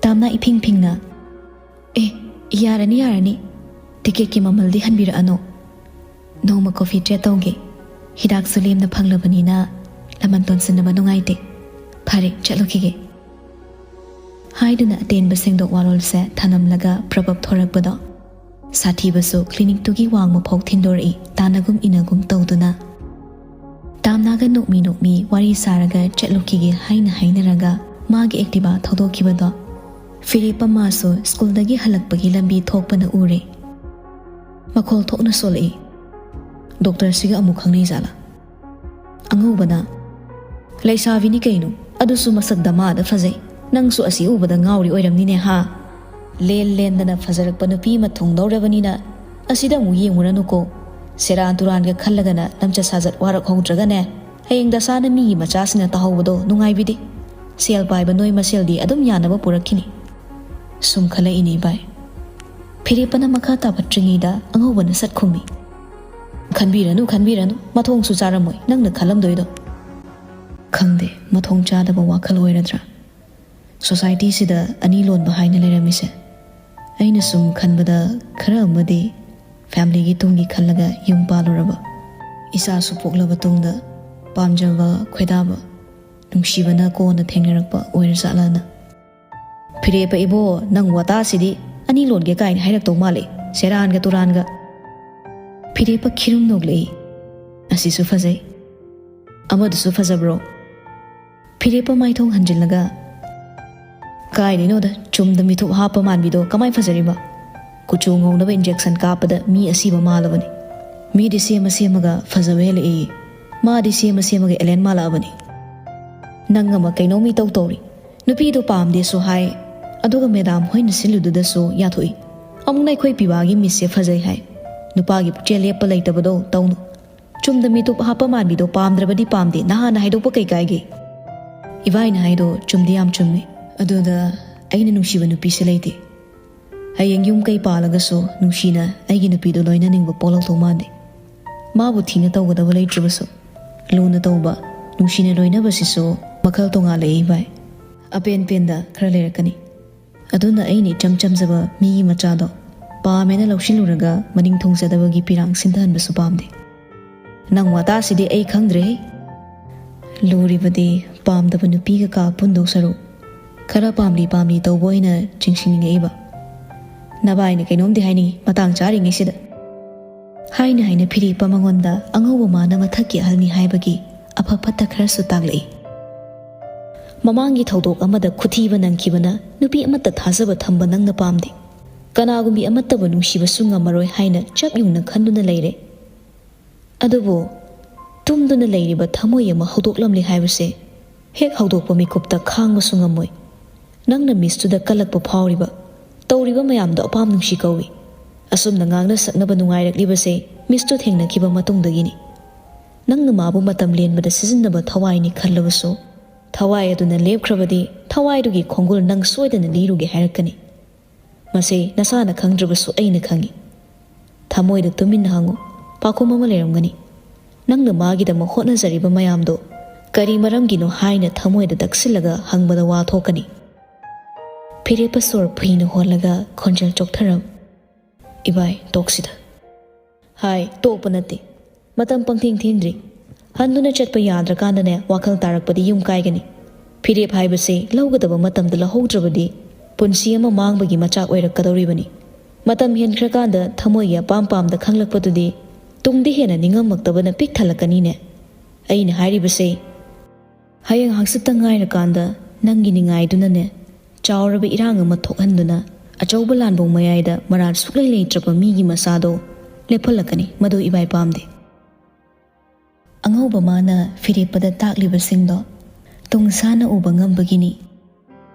ꯇꯥꯝꯅꯥ ꯏꯐꯤꯡ ꯐꯤꯡꯅ, "ꯑꯦ, ꯌꯥꯔꯅꯤ, ꯌꯥꯔꯅꯤ꯫ ꯇꯤꯀꯦꯠꯀꯤ ꯃꯃꯜꯗꯤ ꯍꯟꯕꯤꯔꯛꯑꯅꯨ꯫ ꯅꯣꯡꯃ ꯀꯣꯐꯤ ꯇ꯭ꯔꯦꯠ ꯇꯧꯒꯦ꯫ ꯍꯤꯗꯥꯛꯁꯨ ꯂꯦꯝꯅ ꯐꯪꯂꯕꯅꯤꯅ ꯂꯃꯟ ꯇꯣꯟꯁꯤꯟꯅꯕ ꯅꯨꯡꯉꯥꯏꯇꯦ꯫ ꯐꯔꯦ, ꯆꯠꯂꯨꯈꯤꯒꯦ," ꯍꯥꯏꯗꯨꯅ ꯑꯇꯦꯟꯕ ꯁꯦꯡꯗꯣꯛ ꯋꯥꯔꯣꯜꯁꯦ ꯊꯅꯝꯂꯒ ꯄ꯭ꯔꯕꯞ ꯊꯣꯔꯛꯄꯗꯣ ꯁꯥꯊꯤꯕꯁꯨ ꯀ꯭ꯂꯤꯅꯤꯛꯇꯨꯒꯤ ꯋꯥꯡꯃ ꯐꯥꯎ ꯊꯤꯟꯗꯣꯔꯛꯏ, ꯇꯥꯟꯅꯒꯨꯝ ꯏꯅꯒꯨꯝ ꯇꯧꯗꯨꯅ꯫ ꯇꯥꯝꯅꯥꯒ ꯅꯣꯛꯃꯤ ꯅꯣꯛꯃꯤ ꯋꯥꯔꯤ ꯁꯥꯔꯒ ꯆꯠꯂꯨꯈꯤꯒꯦ ꯍꯥꯏꯅ ꯍꯥꯏꯅꯔꯒ ꯃꯥꯒꯤ ꯑꯦꯛꯇꯤꯚꯥ ꯊꯧꯗꯣꯛꯈꯤꯕꯗꯣ ꯐꯤꯔꯦꯞꯄ ꯃꯥꯁꯨ ꯁ꯭ꯀꯨꯜꯗꯒꯤ ꯍꯜꯂꯛꯄꯒꯤ ꯂꯝꯕꯤ ꯊꯣꯛꯄꯅ ꯎꯔꯦ꯫ ꯃꯈꯣꯜ ꯊꯣꯛꯅ ꯁꯣꯜꯂꯛꯏ꯫ "ꯗꯣꯛꯇꯔꯁꯤꯒ ꯑꯃꯨꯛ ꯈꯪꯅꯩ ꯖꯥꯠꯂꯥ?" ꯑꯉꯧꯕꯅ, "ꯂꯩꯁꯥꯕꯤꯅꯤ ꯀꯩꯅꯣ, ꯑꯗꯨꯁꯨ ꯃꯁꯛ ꯗꯃꯥꯗ ꯐꯖꯩ꯫ ꯅꯪꯁꯨ ꯑꯁꯤ ꯎꯕꯗ ꯉꯥꯎꯔꯤ ꯑꯣꯏꯔꯝꯅꯤꯅꯦ ꯍꯥ? ꯂꯦꯟ ꯂꯦꯟꯗꯅ ꯐꯖꯔꯛꯄ ꯅꯨꯄꯤ ꯑꯃ ꯊꯨꯡꯗꯧꯔꯕꯅꯤꯅ ꯑꯁꯤꯗ ꯑꯃꯨꯛ ꯌꯦꯡꯉꯨꯔꯅꯨꯀꯣ꯫ ꯁꯦꯔꯥꯟ ꯇꯨꯔꯥꯟꯒ ꯈꯜꯂꯒꯅ ꯂꯝꯆꯠ ꯁꯥꯖꯠ ꯋꯥꯔꯛꯍꯧꯗ꯭ꯔꯒꯅꯦ, ꯍꯌꯦꯡ ꯗꯁꯥꯅ ꯃꯤꯒꯤ ꯃꯆꯥꯁꯤꯡꯅ ꯇꯥꯍꯧꯕꯗꯣ ꯅꯨꯡꯉꯥꯏꯕꯤꯗꯦ꯫ ꯁꯦꯜ ꯄꯥꯏꯕ ꯅꯣꯏ ꯃꯁꯦꯜꯗꯤ ꯑꯗꯨꯝ ꯌꯥꯅꯕ ꯄꯨꯔꯛꯈꯤꯅꯤ꯫" ꯁꯨꯝ ꯈꯜꯂꯛꯏꯅꯦ ꯚꯥꯏ꯫ ꯐꯤꯔꯦꯞꯄꯅ ꯃꯈꯥ ꯇꯥꯕꯠꯇ꯭ꯔꯤꯉꯩꯗ ꯑꯉꯧꯕꯅ ꯁꯠ ꯈꯨꯝꯃꯤ꯫ "ꯈꯟꯕꯤꯔꯅꯨ, ꯈꯟꯕꯤꯔꯅꯨ, ꯃꯊꯣꯡꯁꯨ ꯆꯥꯔꯝꯃꯣꯏ ꯅꯪꯅ ꯈꯜꯂꯝꯗꯣꯏꯗꯣ꯫" ꯈꯪꯗꯦ, ꯃꯊꯣꯡ ꯆꯥꯗꯕ ꯋꯥꯈꯜ ꯑꯣꯏꯔꯗ꯭ꯔꯥ ꯁꯣꯁꯥꯏꯇꯤꯁꯤꯗ ꯑꯅꯤ ꯂꯣꯟꯕ ꯍꯥꯏꯅ ꯂꯩꯔꯝꯃꯤꯁꯦ? ꯑꯩꯅ ꯁꯨꯝ ꯈꯟꯕꯗ, ꯈꯔ ꯑꯃꯗꯤ ꯐꯦꯃꯤꯂꯤꯒꯤ ꯇꯨꯡꯒꯤ ꯈꯜꯂꯒ ꯌꯨꯝ ꯄꯥꯜꯂꯨꯔꯕ, ꯏꯆꯥꯁꯨ ꯄꯣꯛꯂꯕ ꯇꯨꯡꯗ ꯄꯥꯝꯖꯕ, ꯈꯣꯏꯗꯥꯕ, ꯅꯨꯡꯁꯤꯕꯅ ꯀꯣꯟꯅ ꯊꯦꯡꯅꯔꯛꯄ ꯑꯣꯏꯔꯖꯥꯠꯂꯥꯅ꯫ "ꯐꯤꯔꯦꯞꯄ ꯏꯕꯣ, ꯅꯪ ꯋꯥꯇꯥꯁꯤꯗꯤ ꯑꯅꯤ ꯂꯣꯟꯒꯦ ꯀꯥꯏꯅ ꯍꯥꯏꯔꯛꯇꯧ ꯃꯥꯜꯂꯦ, ꯁꯦꯔꯥꯟꯒ ꯇꯨꯔꯥꯟꯒ"꯫ ꯐꯤꯔꯦꯞꯄ ꯈꯤꯔꯨꯝ ꯅꯣꯛꯂꯛꯏ꯫ "ꯑꯁꯤꯁꯨ ꯐꯖꯩ꯫ ꯑꯃꯗꯨꯁꯨ ꯐꯖꯕ꯭ꯔꯣ?" ꯐꯤꯔꯦꯞꯄ ꯃꯥꯏꯊꯣꯡ ꯍꯟꯖꯤꯜꯂꯒ, "ꯀꯥꯏꯗꯩꯅꯣꯗ, ꯆꯨꯝꯗ ꯃꯤꯊꯨꯞ ꯍꯥꯞꯄ ꯃꯥꯟꯕꯤꯗꯣ ꯀꯃꯥꯏ ꯐꯖꯔꯤꯕ? ꯀꯨꯆꯨ ꯉꯧꯅꯕ ꯏꯟꯖꯦꯛꯁꯟ ꯀꯥꯞꯄꯗ ꯃꯤ ꯑꯁꯤꯕ ꯃꯥꯜꯂꯕꯅꯤ꯫ ꯃꯤꯗꯤ ꯁꯦꯝꯃ ꯁꯦꯝꯃꯒ ꯐꯖꯕ ꯍꯦꯜꯂꯛꯏ, ꯃꯥꯗꯤ ꯁꯦꯝꯃ ꯁꯦꯝꯃꯒ ꯑꯦꯂꯦꯟ ꯃꯥꯜꯂꯛꯑꯕꯅꯤ꯫ ꯅꯪ ꯑꯃ ꯀꯩꯅꯣꯝ ꯏꯇꯧ ꯇꯧꯔꯤ꯫ ꯅꯨꯄꯤꯗꯣ ꯄꯥꯝꯗꯦꯁꯨ ꯍꯥꯏ, ꯑꯗꯨꯒ ꯃꯦꯗꯥꯝ ꯍꯣꯏꯅ ꯁꯤꯜꯂꯨꯗꯨꯗꯁꯨ ꯌꯥꯊꯣꯛꯏ꯫ ꯑꯃꯨꯛꯅ ꯑꯩꯈꯣꯏ ꯄꯤꯕꯥꯒꯤ ꯃꯤꯁꯁꯦ ꯐꯖꯩ ꯍꯥꯏ꯫ ꯅꯨꯄꯥꯒꯤ ꯄꯨꯛꯆꯦꯜ ꯂꯦꯞꯄ ꯂꯩꯇꯕꯗꯣ ꯇꯧꯅꯨ꯫ ꯆꯨꯝꯗ ꯃꯤꯇꯨꯞ ꯍꯥꯞꯄ ꯃꯥꯟꯕꯤꯗꯣ ꯄꯥꯝꯗ꯭ꯔꯕꯗꯤ ꯄꯥꯝꯗꯦ, ꯅꯍꯥꯟꯅ ꯍꯥꯏꯗꯣꯛꯄ ꯀꯩ ꯀꯥꯏꯒꯦ?" ꯏꯕꯥꯏꯅ ꯍꯥꯏꯗꯣ ꯆꯨꯝꯗꯤ ꯌꯥꯝ ꯆꯨꯝꯃꯤ꯫ ꯑꯗꯨꯗ ꯑꯩꯅ ꯅꯨꯡꯁꯤꯕ ꯅꯨꯄꯤꯁꯦ ꯂꯩꯇꯦ꯫ ꯍꯌꯦꯡ ꯌꯨꯝ ꯀꯩ ꯄꯥꯜꯂꯒꯁꯨ ꯅꯨꯡꯁꯤꯅ ꯑꯩꯒꯤ ꯅꯨꯄꯤꯗꯣ ꯂꯣꯏꯅꯅꯤꯡꯕ ꯄꯣꯛꯂꯛꯇꯧ ꯃꯥꯟꯗꯦ꯫ ꯃꯥꯕꯨ ꯊꯤꯅ ꯇꯧꯒꯗꯕ ꯂꯩꯇ꯭ꯔꯕꯁꯨ, ꯂꯨꯅ ꯇꯧꯕ, ꯅꯨꯡꯁꯤꯅ ꯂꯣꯏꯅꯕꯁꯤꯁꯨ ꯃꯈꯜ ꯇꯣꯉꯥꯜꯂꯛꯏ ꯏꯕꯥꯏ꯫ ꯑꯄꯦꯟ ꯄꯦꯟꯗ ꯈꯔ ꯂꯩꯔꯛꯀꯅꯤ꯫ ꯑꯗꯨꯅ ꯑꯩꯅ ꯏꯆꯝ ꯆꯝꯖꯕ ꯃꯤꯒꯤ ꯃꯆꯥꯗꯣ ꯄꯥꯝꯃꯦꯅ ꯂꯧꯁꯤꯜꯂꯨꯔꯒ ꯃꯅꯤꯡ ꯊꯨꯡꯖꯗꯕꯒꯤ ꯄꯤꯔꯥꯡ ꯁꯤꯟꯊꯍꯟꯕꯁꯨ ꯄꯥꯝꯗꯦ꯫ ꯅꯪ ꯋꯥꯇꯥꯁꯤꯗꯤ ꯑꯩ ꯈꯪꯗ꯭ꯔꯦꯍꯦ꯫ ꯂꯨꯔꯤꯕꯗꯤ ꯄꯥꯝꯗꯕ ꯅꯨꯄꯤꯒ ꯀꯥ ꯄꯨꯟꯗꯧ ꯁꯔꯨꯛ ꯈꯔ ꯄꯥꯝꯂꯤ ꯄꯥꯝꯂꯤ ꯇꯧꯕ ꯑꯣꯏꯅ ꯆꯤꯡꯁꯤꯟꯅꯤꯡꯉꯛꯏꯕ꯫ ꯅꯕꯥꯏꯅ ꯀꯩꯅꯣꯝꯗꯤ ꯍꯥꯏꯅꯤꯡꯉꯤ ꯃꯇꯥꯡ ꯆꯥꯔꯤꯉꯩꯁꯤꯗ꯫ ꯍꯥꯏꯅ ꯍꯥꯏꯅ ꯐꯤꯔꯦꯞꯄ ꯃꯉꯣꯟꯗ ꯑꯉꯧꯕ ꯃꯥꯅ ꯃꯊꯛꯀꯤ ꯑꯍꯜꯅꯤ ꯍꯥꯏꯕꯒꯤ ꯑꯐ ꯐꯠꯇ ꯈꯔꯁꯨ ꯇꯥꯛꯂꯛꯏ꯫ ꯃꯃꯥꯡꯒꯤ ꯊꯧꯗꯣꯛ ꯑꯃꯗ ꯈꯨꯊꯤꯕ ꯅꯪꯈꯤꯕꯅ ꯅꯨꯄꯤ ꯑꯃꯠꯇ ꯊꯥꯖꯕ ꯊꯝꯕ ꯅꯪꯅ ꯄꯥꯝꯗꯦ꯫ ꯀꯅꯥꯒꯨꯝꯕꯤ ꯑꯃꯠꯇꯕꯨ ꯅꯨꯡꯁꯤꯕꯁꯨ ꯉꯝꯃꯔꯣꯏ ꯍꯥꯏꯅ ꯆꯞ ꯌꯨꯡꯅ ꯈꯟꯗꯨꯅ ꯂꯩꯔꯦ꯫ ꯑꯗꯨꯕꯨ ꯇꯨꯝꯗꯨꯅ ꯂꯩꯔꯤꯕ ꯊꯃꯣꯏ ꯑꯃ ꯍꯧꯗꯣꯛꯂꯝꯂꯦ ꯍꯥꯏꯕꯁꯦ ꯍꯦꯛ ꯍꯧꯗꯣꯛꯄ ꯃꯤꯀꯨꯞꯇ ꯈꯥꯡꯕꯁꯨ ꯉꯝꯃꯣꯏ꯫ ꯅꯪꯅ ꯃꯤꯁꯇꯨꯗ ꯀꯜꯂꯛꯄ ꯐꯥꯎꯔꯤꯕ, ꯇꯧꯔꯤꯕ ꯃꯌꯥꯝꯗꯣ ꯑꯄꯥꯝ ꯅꯨꯡꯁꯤ ꯀꯧꯏ꯫ ꯑꯁꯨꯝꯅ ꯉꯥꯡꯅ ꯁꯛꯅꯕ ꯅꯨꯡꯉꯥꯏꯔꯛꯂꯤꯕꯁꯦ ꯃꯤꯁꯇꯨ ꯊꯦꯡꯅꯈꯤꯕ ꯃꯇꯨꯡꯗꯒꯤꯅꯤ꯫ ꯅꯪꯅ ꯃꯥꯕꯨ ꯃꯇꯝ ꯂꯦꯟꯕꯗ ꯁꯤꯖꯤꯟꯅꯕ ꯊꯋꯥꯏꯅꯤ ꯈꯜꯂꯕꯁꯨ, ꯊꯋꯥꯏ ꯑꯗꯨꯅ ꯂꯦꯞꯈ꯭ꯔꯕꯗꯤ ꯊꯋꯥꯏꯗꯨꯒꯤ ꯈꯣꯡꯒꯨꯜ ꯅꯪ ꯁꯣꯏꯗꯅ ꯂꯤꯔꯨꯒꯦ ꯍꯥꯏꯔꯛꯀꯅꯤ꯫ ꯃꯁꯤ ꯅꯁꯥꯅ ꯈꯪꯗ꯭ꯔꯕꯁꯨ ꯑꯩꯅ ꯈꯪꯏ꯫ ꯊꯃꯣꯏꯗ ꯇꯨꯃꯤꯟꯅ ꯍꯪꯉꯨ, ꯄꯥꯎꯈꯨꯝ ꯑꯃ ꯂꯩꯔꯝꯒꯅꯤ꯫ ꯅꯪꯅ ꯃꯥꯒꯤꯗꯃꯛ ꯍꯣꯠꯅꯖꯔꯤꯕ ꯃꯌꯥꯝꯗꯣ ꯀꯔꯤ ꯃꯔꯝꯒꯤꯅꯣ ꯍꯥꯏꯅ ꯊꯃꯣꯏꯗ ꯇꯛꯁꯤꯜꯂꯒ ꯍꯪꯕꯗ ꯋꯥ ꯊꯣꯛꯀꯅꯤ꯫ ꯐꯤꯔꯦꯞꯄ ꯁꯣꯔ ꯐꯨꯏꯅ ꯍꯣꯜꯂꯒ ꯈꯣꯟꯖꯦꯜ ꯆꯣꯛꯊꯔꯝ꯫ "ꯏꯕꯥꯏ, ꯇꯣꯛꯁꯤꯗ꯫" "ꯍꯥꯏ, ꯇꯣꯛꯄ ꯅꯠꯇꯦ꯫ ꯃꯇꯝ ꯄꯪꯊꯦꯡ ꯊꯦꯡꯗ꯭ꯔꯤ꯫ ꯍꯟꯗꯨꯅ ꯆꯠꯄ ꯌꯥꯗ꯭ꯔꯀꯥꯟꯗꯅꯦ ꯋꯥꯈꯜ ꯇꯥꯔꯛꯄꯗꯤ ꯌꯨꯝ ꯀꯥꯏꯒꯅꯤ꯫ ꯐꯤꯔꯦꯞ ꯍꯥꯏꯕꯁꯦ ꯂꯧꯒꯗꯕ ꯃꯇꯝꯗ ꯂꯧꯍꯧꯗ꯭ꯔꯕꯗꯤ ꯄꯨꯟꯁꯤ ꯑꯃ ꯃꯥꯡꯕꯒꯤ ꯃꯆꯥꯛ ꯑꯣꯏꯔꯛꯀꯗꯧꯔꯤꯕꯅꯤ꯫ ꯃꯇꯝ ꯍꯦꯟꯈ꯭ꯔꯀꯥꯟꯗ ꯊꯃꯣꯏꯒꯤ ꯑꯄꯥꯝ ꯄꯥꯝꯗ ꯈꯪꯂꯛꯄꯗꯨꯗꯤ ꯇꯨꯡꯗ ꯍꯦꯟꯅ ꯅꯤꯡꯉꯝꯃꯛꯇꯕꯅ ꯄꯤꯛ ꯊꯜꯂꯛꯀꯅꯤꯅꯦ꯫ ꯑꯩꯅ ꯍꯥꯏꯔꯤꯕꯁꯦ ꯍꯌꯦꯡ ꯍꯪꯆꯤꯠꯇ ꯉꯥꯏꯔꯀꯥꯟꯗ ꯅꯪꯒꯤ ꯅꯤꯡꯉꯥꯏꯗꯨꯅꯅꯦ ꯆꯥꯎꯔꯕ ꯏꯔꯥꯡ ꯑꯃ ꯊꯣꯛꯍꯟꯗꯨꯅ ꯑꯆꯧꯕ ꯂꯥꯟꯕꯨꯡ ꯃꯌꯥꯏꯗ ꯃꯔꯥꯜ ꯁꯨꯛꯂꯩ ꯂꯩꯇ꯭ꯔꯕ ꯃꯤꯒꯤ ꯃꯁꯥꯗꯣ ꯂꯦꯞꯍꯜꯂꯛꯀꯅꯤ꯫ ꯃꯗꯨ ꯏꯕꯥꯏ ꯄꯥꯝꯗꯦ꯫" ꯑꯉꯧꯕ ꯃꯥꯅ ꯐꯤꯔꯦꯞꯄꯗ ꯇꯥꯛꯂꯤꯕꯁꯤꯡꯗꯣ ꯇꯨꯡꯁꯥꯅ ꯎꯕ ꯉꯝꯕꯒꯤꯅꯤ꯫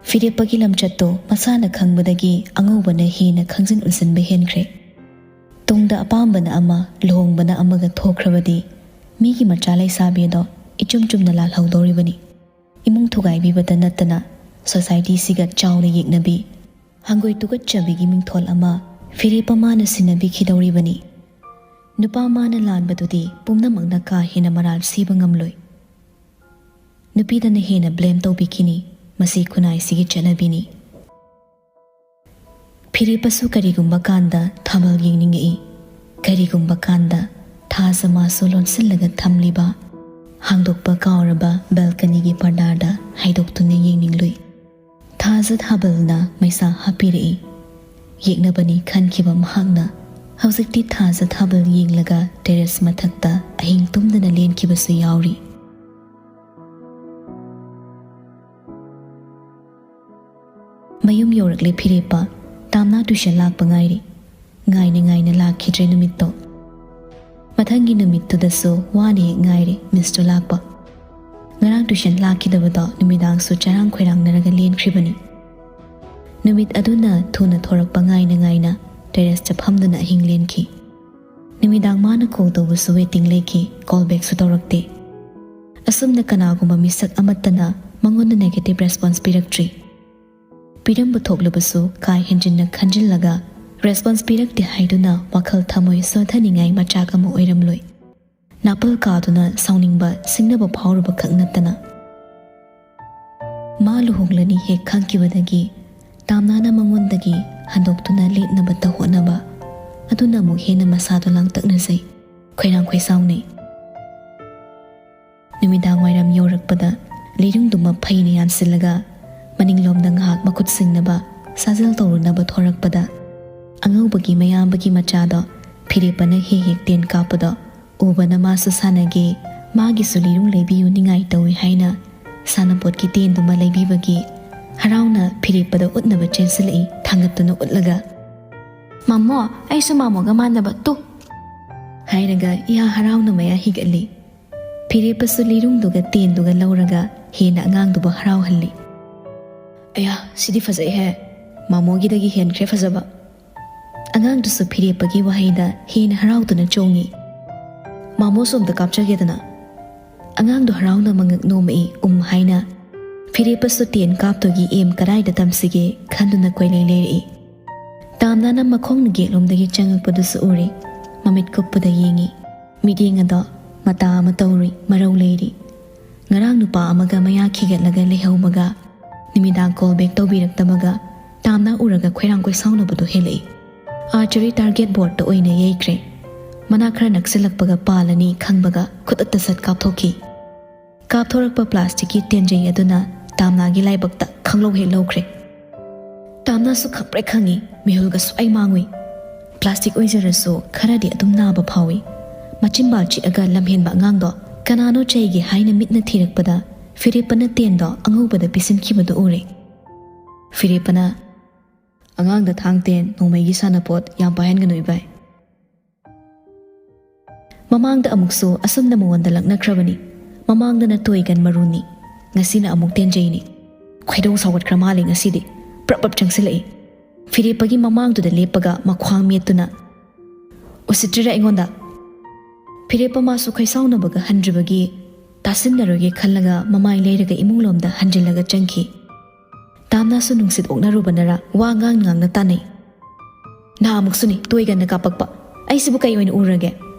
ꯐꯤꯔꯦꯞꯄꯒꯤ ꯂꯝꯆꯠꯇꯣ ꯃꯁꯥꯅ ꯈꯪꯕꯗꯒꯤ ꯑꯉꯧꯕꯅ ꯍꯦꯟꯅ ꯈꯪꯖꯤꯟ ꯎꯁꯤꯟꯕ ꯍꯦꯟꯈ꯭ꯔꯦ꯫ ꯇꯨꯡꯗ ꯑꯄꯥꯝꯕꯅ ꯑꯃ, ꯂꯨꯍꯣꯡꯕꯅ ꯑꯃꯒ ꯊꯣꯛꯈ꯭ꯔꯕꯗꯤ ꯃꯤꯒꯤ ꯃꯆꯥ ꯂꯩꯁꯥꯕꯤ ꯑꯗꯣ ꯏꯆꯨꯝ ꯆꯨꯝꯅ ꯂꯥꯜꯍꯧꯗꯧꯔꯤꯕꯅꯤ꯫ ꯏꯃꯨꯡ ꯊꯨꯒꯥꯏꯕꯤꯕꯇ ꯅꯠꯇꯅ ꯁꯣꯁꯥꯏꯇꯤꯁꯤꯒ ꯆꯥꯎꯅ ꯌꯦꯛꯅꯕꯤ, ꯍꯪꯒꯣꯏ ꯇꯨꯀꯠꯆꯕꯤꯒꯤ ꯃꯤꯡꯊꯣꯜ ꯑꯃ ꯐꯤꯔꯦꯞꯄ ꯃꯥꯅ ꯁꯤꯟꯅꯕꯤꯈꯤꯗꯧꯔꯤꯕꯅꯤ꯫ ꯅꯨꯄꯥ ꯃꯥꯅ ꯂꯥꯟꯕꯗꯨꯗꯤ ꯄꯨꯝꯅꯃꯛꯅ ꯀꯥ ꯍꯦꯟꯅ ꯃꯔꯥꯜ ꯁꯤꯕ ꯉꯝꯂꯣꯏ꯫ ꯅꯨꯄꯤꯗꯅ ꯍꯦꯟꯅ ꯕ꯭ꯂꯦꯝ ꯇꯧꯕꯤꯈꯤꯅꯤ꯫ ꯃꯁꯤ ꯈꯨꯟꯅꯥꯏꯁꯤꯒꯤ ꯆꯠꯅꯕꯤꯅꯤ꯫ ꯐꯤꯔꯦꯞꯄꯁꯨ ꯀꯔꯤꯒꯨꯝꯕ ꯀꯥꯟꯗ ꯊꯥꯕꯜ ꯌꯦꯡꯅꯤꯡꯉꯛꯏ, ꯀꯔꯤꯒꯨꯝꯕ ꯀꯥꯟꯗ ꯊꯥꯖ ꯃꯥꯁꯨ ꯂꯣꯟꯁꯤꯜꯂꯒ ꯊꯝꯂꯤꯕ, ꯍꯥꯡꯗꯣꯛꯄ ꯀꯥꯎꯔꯕ ꯕꯦꯜꯀꯅꯤꯒꯤ ꯄꯔꯗꯥꯗ ꯍꯥꯏꯗꯣꯛꯇꯨꯅ ꯌꯦꯡꯅꯤꯡꯂꯨꯏ꯫ ꯊꯥꯖ ꯊꯥꯕꯜꯅ ꯃꯩꯁꯥ ꯍꯥꯞꯄꯤꯔꯛꯏ꯫ ꯌꯦꯛꯅꯕꯅꯤ ꯈꯟꯈꯤꯕ ꯃꯍꯥꯛꯅ ꯍꯧꯖꯤꯛꯇꯤ ꯊꯥꯖ ꯊꯥꯕꯜ ꯌꯦꯡꯂꯒ ꯇꯦꯔꯦꯁ ꯃꯊꯛꯇ ꯑꯍꯤꯡ ꯇꯨꯝꯗꯅ ꯂꯦꯟꯈꯤꯕꯁꯨ ꯌꯥꯎꯔꯤ꯫ ꯃꯌꯨꯝ ꯌꯧꯔꯛꯂꯦ ꯐꯤꯔꯦꯞꯄ꯫ ꯇꯥꯝꯅꯥ ꯇꯨꯏꯁꯟ ꯂꯥꯛꯄ ꯉꯥꯏꯔꯤ꯫ ꯉꯥꯏꯅ ꯉꯥꯏꯅ ꯂꯥꯛꯈꯤꯗ꯭ꯔꯦ ꯅꯨꯃꯤꯠꯇꯣ꯫ ꯃꯊꯪꯒꯤ ꯅꯨꯃꯤꯠꯇꯨꯗꯁꯨ ꯋꯥꯅ ꯍꯦꯛ ꯉꯥꯏꯔꯦ ꯃꯤꯁꯇꯨ ꯂꯥꯛꯄ꯫ ꯉꯔꯥꯡ ꯇꯨꯏꯁꯟ ꯂꯥꯛꯈꯤꯗꯕꯗꯣ ꯅꯨꯃꯤꯗꯥꯡꯁꯨ ꯆꯔꯥꯡ ꯈꯣꯏꯔꯥꯡꯅꯔꯒ ꯂꯦꯟꯈ꯭ꯔꯤꯕꯅꯤ꯫ ꯅꯨꯃꯤꯠ ꯑꯗꯨꯅ ꯊꯨꯅ ꯊꯣꯔꯛꯄ ꯉꯥꯏꯅ ꯉꯥꯏꯅ ꯇꯦꯔꯦꯁꯇ ꯐꯝꯗꯨꯅ ꯑꯍꯤꯡ ꯂꯦꯟꯈꯤ꯫ ꯅꯨꯃꯤꯗꯥꯡ ꯃꯥꯅ ꯀꯣꯜ ꯇꯧꯕꯁꯨ ꯋꯦꯇꯤꯡ ꯂꯩꯈꯤ, ꯀꯣꯜ ꯕꯦꯛꯁꯨ ꯇꯧꯔꯛꯇꯦ꯫ ꯑꯁꯨꯝꯅ ꯀꯅꯥꯒꯨꯝꯕ ꯃꯤꯁꯛ ꯑꯃꯠꯇꯅ ꯃꯉꯣꯟꯗ ꯅꯦꯒꯦꯇꯤꯚ ꯔꯦꯁꯄꯣꯟꯁ ꯄꯤꯔꯛꯇ꯭ꯔꯤ꯫ ꯄꯤꯔꯝꯕ ꯊꯣꯛꯂꯕꯁꯨ ꯀꯥ ꯍꯦꯟꯖꯤꯟꯅ ꯈꯟꯖꯤꯜꯂꯒ ꯔꯦꯁꯄꯣꯟꯁ ꯄꯤꯔꯛꯇꯦ ꯍꯥꯏꯗꯨꯅ ꯋꯥꯈꯜ ꯊꯃꯣꯏ ꯁꯣꯟꯊꯅꯤꯡꯉꯥꯏ ꯃꯆꯥꯛ ꯑꯃ ꯑꯣꯏꯔꯝꯂꯣꯏ꯫ ꯅꯥꯄꯜ ꯀꯥꯗꯨꯅ ꯁꯥꯎꯅꯤꯡꯕ ꯁꯤꯡꯅꯕ ꯐꯥꯎꯔꯨꯕ ꯈꯛ ꯅꯠꯇꯅ꯫ ꯃꯥ ꯂꯨꯍꯣꯡꯂꯅꯤ ꯍꯦꯛ ꯈꯪꯈꯤꯕꯗꯒꯤ ꯇꯥꯝꯅꯥꯅ ꯃꯉꯣꯟꯗꯒꯤ ꯍꯟꯗꯣꯛꯇꯨꯅ ꯂꯦꯞꯅꯕꯇ ꯍꯣꯠꯅꯕ ꯑꯗꯨꯅ ꯑꯃꯨꯛ ꯍꯦꯟꯅ ꯃꯁꯥꯗꯣ ꯂꯥꯡꯇꯛꯅꯖꯩ, ꯈꯣꯏꯔꯥꯡ ꯈꯣꯏꯁꯥꯎꯅꯩ꯫ ꯅꯨꯃꯤꯗꯥꯡ ꯋꯥꯏꯔꯝ ꯌꯧꯔꯛꯄꯗ ꯂꯤꯔꯨꯡꯗꯨꯃ ꯐꯩꯅ ꯌꯥꯟꯁꯤꯜꯂꯒ ꯃꯅꯤꯡꯂꯣꯝꯗ ꯉꯥꯏꯍꯥꯛ ꯃꯈꯨꯠ ꯁꯤꯡꯅꯕ ꯁꯥꯖꯦꯜ ꯇꯧꯔꯨꯅꯕ ꯊꯣꯔꯛꯄꯗ ꯑꯉꯧꯕꯒꯤ ꯃꯌꯥꯝꯕꯒꯤ ꯃꯆꯥꯗꯣ ꯐꯤꯔꯦꯞꯄꯅ ꯍꯦꯛ ꯍꯦꯛ ꯇꯦꯟ ꯀꯥꯞꯄꯗꯣ ꯎꯕꯅ ꯃꯥꯁꯨ ꯁꯥꯟꯅꯒꯦ, ꯃꯥꯒꯤꯁꯨ ꯂꯤꯔꯨꯡ ꯂꯩꯕꯤꯌꯨ ꯅꯤꯡꯉꯥꯏ ꯇꯧꯏ ꯍꯥꯏꯅ ꯁꯥꯟꯅꯄꯣꯠꯀꯤ ꯇꯦꯟꯗꯨꯃ ꯂꯩꯕꯤꯕꯒꯤ ꯍꯔꯥꯎꯅ ꯐꯤꯔꯦꯞꯄꯗ ꯎꯠꯅꯕ ꯆꯦꯟꯁꯤꯜꯂꯛꯏ, ꯊꯥꯡꯒꯠꯇꯨꯅ ꯎꯠꯂꯒ, "ꯃꯥꯃꯣ, ꯑꯩꯁꯨ ꯃꯥꯃꯣꯒ ꯃꯥꯟꯅꯕ ꯇꯨ!" ꯍꯥꯏꯔꯒ ꯏꯍꯥ ꯍꯔꯥꯎꯅ ꯃꯌꯥ ꯍꯤꯒꯠꯂꯤ꯫ ꯐꯤꯔꯦꯞꯄꯁꯨ ꯂꯤꯔꯨꯡꯗꯨꯒ ꯇꯦꯟꯗꯨꯒ ꯂꯧꯔꯒ ꯍꯦꯟꯅ ꯑꯉꯥꯡꯗꯨꯕꯨ ꯍꯔꯥꯎꯍꯜꯂꯤ꯫ "ꯑꯌꯥ, ꯁꯤꯗꯤ ꯐꯖꯩꯍꯦ! ꯃꯥꯃꯣꯒꯤꯗꯒꯤ ꯍꯦꯟꯈ꯭ꯔꯦ ꯐꯖꯕ!" ꯑꯉꯥꯡꯗꯨꯁꯨ ꯐꯤꯔꯦꯞꯄꯒꯤ ꯋꯥꯍꯩꯗ ꯍꯦꯟꯅ ꯍꯔꯥꯎꯗꯨꯅ ꯆꯣꯡꯉꯤ꯫ "ꯃꯥꯃꯣꯁꯨ ꯑꯝꯇ ꯀꯥꯞꯆꯒꯦꯗꯅ!" ꯑꯉꯥꯡꯗꯣ ꯍꯔꯥꯎꯅ ꯃꯉꯛ ꯅꯣꯝꯃꯛꯏ, ꯎꯝ ꯍꯥꯏꯅ꯫ ꯐꯤꯔꯦꯞꯄꯁꯨ ꯇꯦꯟ ꯀꯥꯞꯇꯣꯒꯤ ꯑꯦꯝ ꯀꯗꯥꯏꯗ ꯇꯝꯁꯤꯒꯦ ꯈꯟꯗꯨꯅ ꯀꯣꯏꯂꯩ ꯂꯩꯔꯛꯏ꯫ ꯇꯥꯝꯅꯥꯅ ꯃꯈꯣꯡꯅ ꯒꯦꯠꯂꯣꯝꯗꯒꯤ ꯆꯪꯉꯛꯄꯗꯨꯁꯨ ꯎꯔꯦ꯫ ꯃꯃꯤꯠ ꯀꯨꯞꯄꯗ ꯌꯦꯡꯉꯤ꯫ ꯃꯤꯠꯌꯦꯡ ꯑꯗꯣ ꯃꯇꯥ ꯑꯃ ꯇꯧꯔꯨꯏ, ꯃꯔꯧ ꯂꯩꯔꯤ꯫ ꯉꯔꯥꯡ ꯅꯨꯄꯥ ꯑꯃꯒ ꯃꯌꯥ ꯈꯤꯒꯠꯂꯒ ꯂꯩꯍꯧꯕꯒ, ꯅꯨꯃꯤꯗꯥꯡ ꯀꯣꯜ ꯕꯦꯛ ꯇꯧꯕꯤꯔꯛꯇꯕꯒ, ꯇꯥꯝꯅꯥ ꯎꯔꯒ ꯈꯣꯏꯔꯥꯡ ꯀꯣꯏꯁꯥꯎꯅꯕꯗꯣ ꯍꯦꯜꯂꯛꯏ꯫ ꯑꯥꯔꯆꯔꯤ ꯇꯥꯔꯒꯦꯠ ꯕꯣꯔꯗꯇ ꯑꯣꯏꯅ ꯌꯩꯈ꯭ꯔꯦ꯫ ꯃꯅꯥꯛ ꯈꯔ ꯅꯛꯁꯤꯜꯂꯛꯄꯒ ꯄꯥꯜꯂꯅꯤ ꯈꯪꯕꯒ ꯈꯨꯗꯛꯇ ꯁꯠ ꯀꯥꯞꯊꯣꯛꯈꯤ꯫ ꯀꯥꯞꯊꯣꯔꯛꯄ ꯄ꯭ꯂꯥꯁꯇꯤꯛꯀꯤ ꯇꯦꯟꯖꯩ ꯑꯗꯨꯅ ꯇꯥꯝꯅꯥꯒꯤ ꯂꯥꯏꯕꯛꯇ ꯈꯪꯂꯧ ꯍꯦꯛ ꯂꯧꯈ꯭ꯔꯦ꯫ ꯇꯥꯝꯅꯥꯁꯨ ꯈꯪꯄ꯭ꯔꯦꯛ ꯈꯪꯉꯤ, ꯃꯤꯍꯨꯜꯒ ꯁꯨꯛꯑꯩ ꯃꯥꯡꯉꯨꯏ꯫ ꯄ꯭ꯂꯥꯁꯇꯤꯛ ꯑꯣꯏꯖꯔꯁꯨ ꯈꯔꯗꯤ ꯑꯗꯨꯝ ꯅꯥꯕ ꯐꯥꯎꯏ꯫ ꯃꯆꯤꯟꯕꯥꯜ ꯆꯤꯛꯑꯒ ꯂꯝꯍꯦꯟꯕ ꯑꯉꯥꯡꯗꯣ ꯀꯅꯥꯅꯣ ꯆꯩꯒꯦ ꯍꯥꯏꯅ ꯃꯤꯠꯅ ꯊꯤꯔꯛꯄꯗ ꯐꯤꯔꯦꯞꯄꯅ ꯇꯦꯟꯗꯣ ꯑꯉꯧꯕꯗ ꯄꯤꯁꯤꯟꯈꯤꯕꯗꯨ ꯎꯔꯦ꯫ ꯐꯤꯔꯦꯞꯄꯅ, "ꯑꯉꯥꯡꯗ ꯊꯥꯡ ꯇꯦꯟ, ꯅꯣꯡꯃꯩꯒꯤ ꯁꯥꯟꯅꯄꯣꯠ ꯌꯥꯝ ꯄꯥꯏꯍꯟꯒꯅꯨ ꯏꯕꯥꯏ"꯫ ꯃꯃꯥꯡꯗ ꯑꯃꯨꯛꯁꯨ ꯑꯁꯨꯝꯅ ꯃꯉꯣꯟꯗ ꯂꯛꯅꯈ꯭ꯔꯕꯅꯤ꯫ ꯃꯃꯥꯡꯗꯅ ꯇꯣꯏꯒꯟ ꯃꯔꯨꯅꯤ, ꯉꯁꯤꯅ ꯑꯃꯨꯛ ꯇꯦꯟꯖꯩꯅꯤ꯫ ꯈꯣꯏꯗꯧ ꯁꯥꯎꯒꯠꯈ꯭ꯔ ꯃꯥꯜꯂꯦ ꯉꯁꯤꯗꯤ꯫ ꯄ꯭ꯔꯞ ꯄ꯭ꯔꯞ ꯆꯪꯁꯤꯜꯂꯛꯏ꯫ ꯐꯤꯔꯦꯞꯄꯒꯤ ꯃꯃꯥꯡꯗꯨꯗ ꯂꯦꯞꯄꯒ ꯃꯈ꯭ꯋꯥꯡ ꯃꯦꯠꯇꯨꯅ, "ꯎꯁꯤꯠꯇ꯭ꯔꯤꯔꯥ ꯑꯩꯉꯣꯟꯗ?" ꯐꯤꯔꯦꯞꯄ ꯃꯥꯁꯨ ꯈꯣꯏꯁꯥꯎꯅꯕꯒ ꯍꯟꯗ꯭ꯔꯤꯕꯒꯤ ꯇꯥꯁꯤꯟꯅꯔꯣꯏꯒꯦ ꯈꯜꯂꯒ ꯃꯃꯥꯏ ꯂꯩꯔꯒ ꯏꯃꯨꯡꯂꯣꯝꯗ ꯍꯟꯖꯤꯜꯂꯒ ꯆꯪꯈꯤ꯫ ꯇꯥꯝꯅꯥꯁꯨ ꯅꯨꯡꯁꯤꯠ ꯑꯣꯛꯅꯔꯨꯕꯅꯔ ꯋꯥ ꯉꯥꯡ ꯉꯥꯡꯅ ꯇꯥꯅꯩ꯫ "ꯅꯍꯥꯟꯃꯨꯛꯁꯨꯅꯤ ꯇꯣꯏꯒꯟꯅ ꯀꯥꯞꯄꯛꯄ꯫ ꯑꯩꯁꯤꯕꯨ ꯀꯩ ꯑꯣꯏꯅ ꯎꯔꯒꯦ?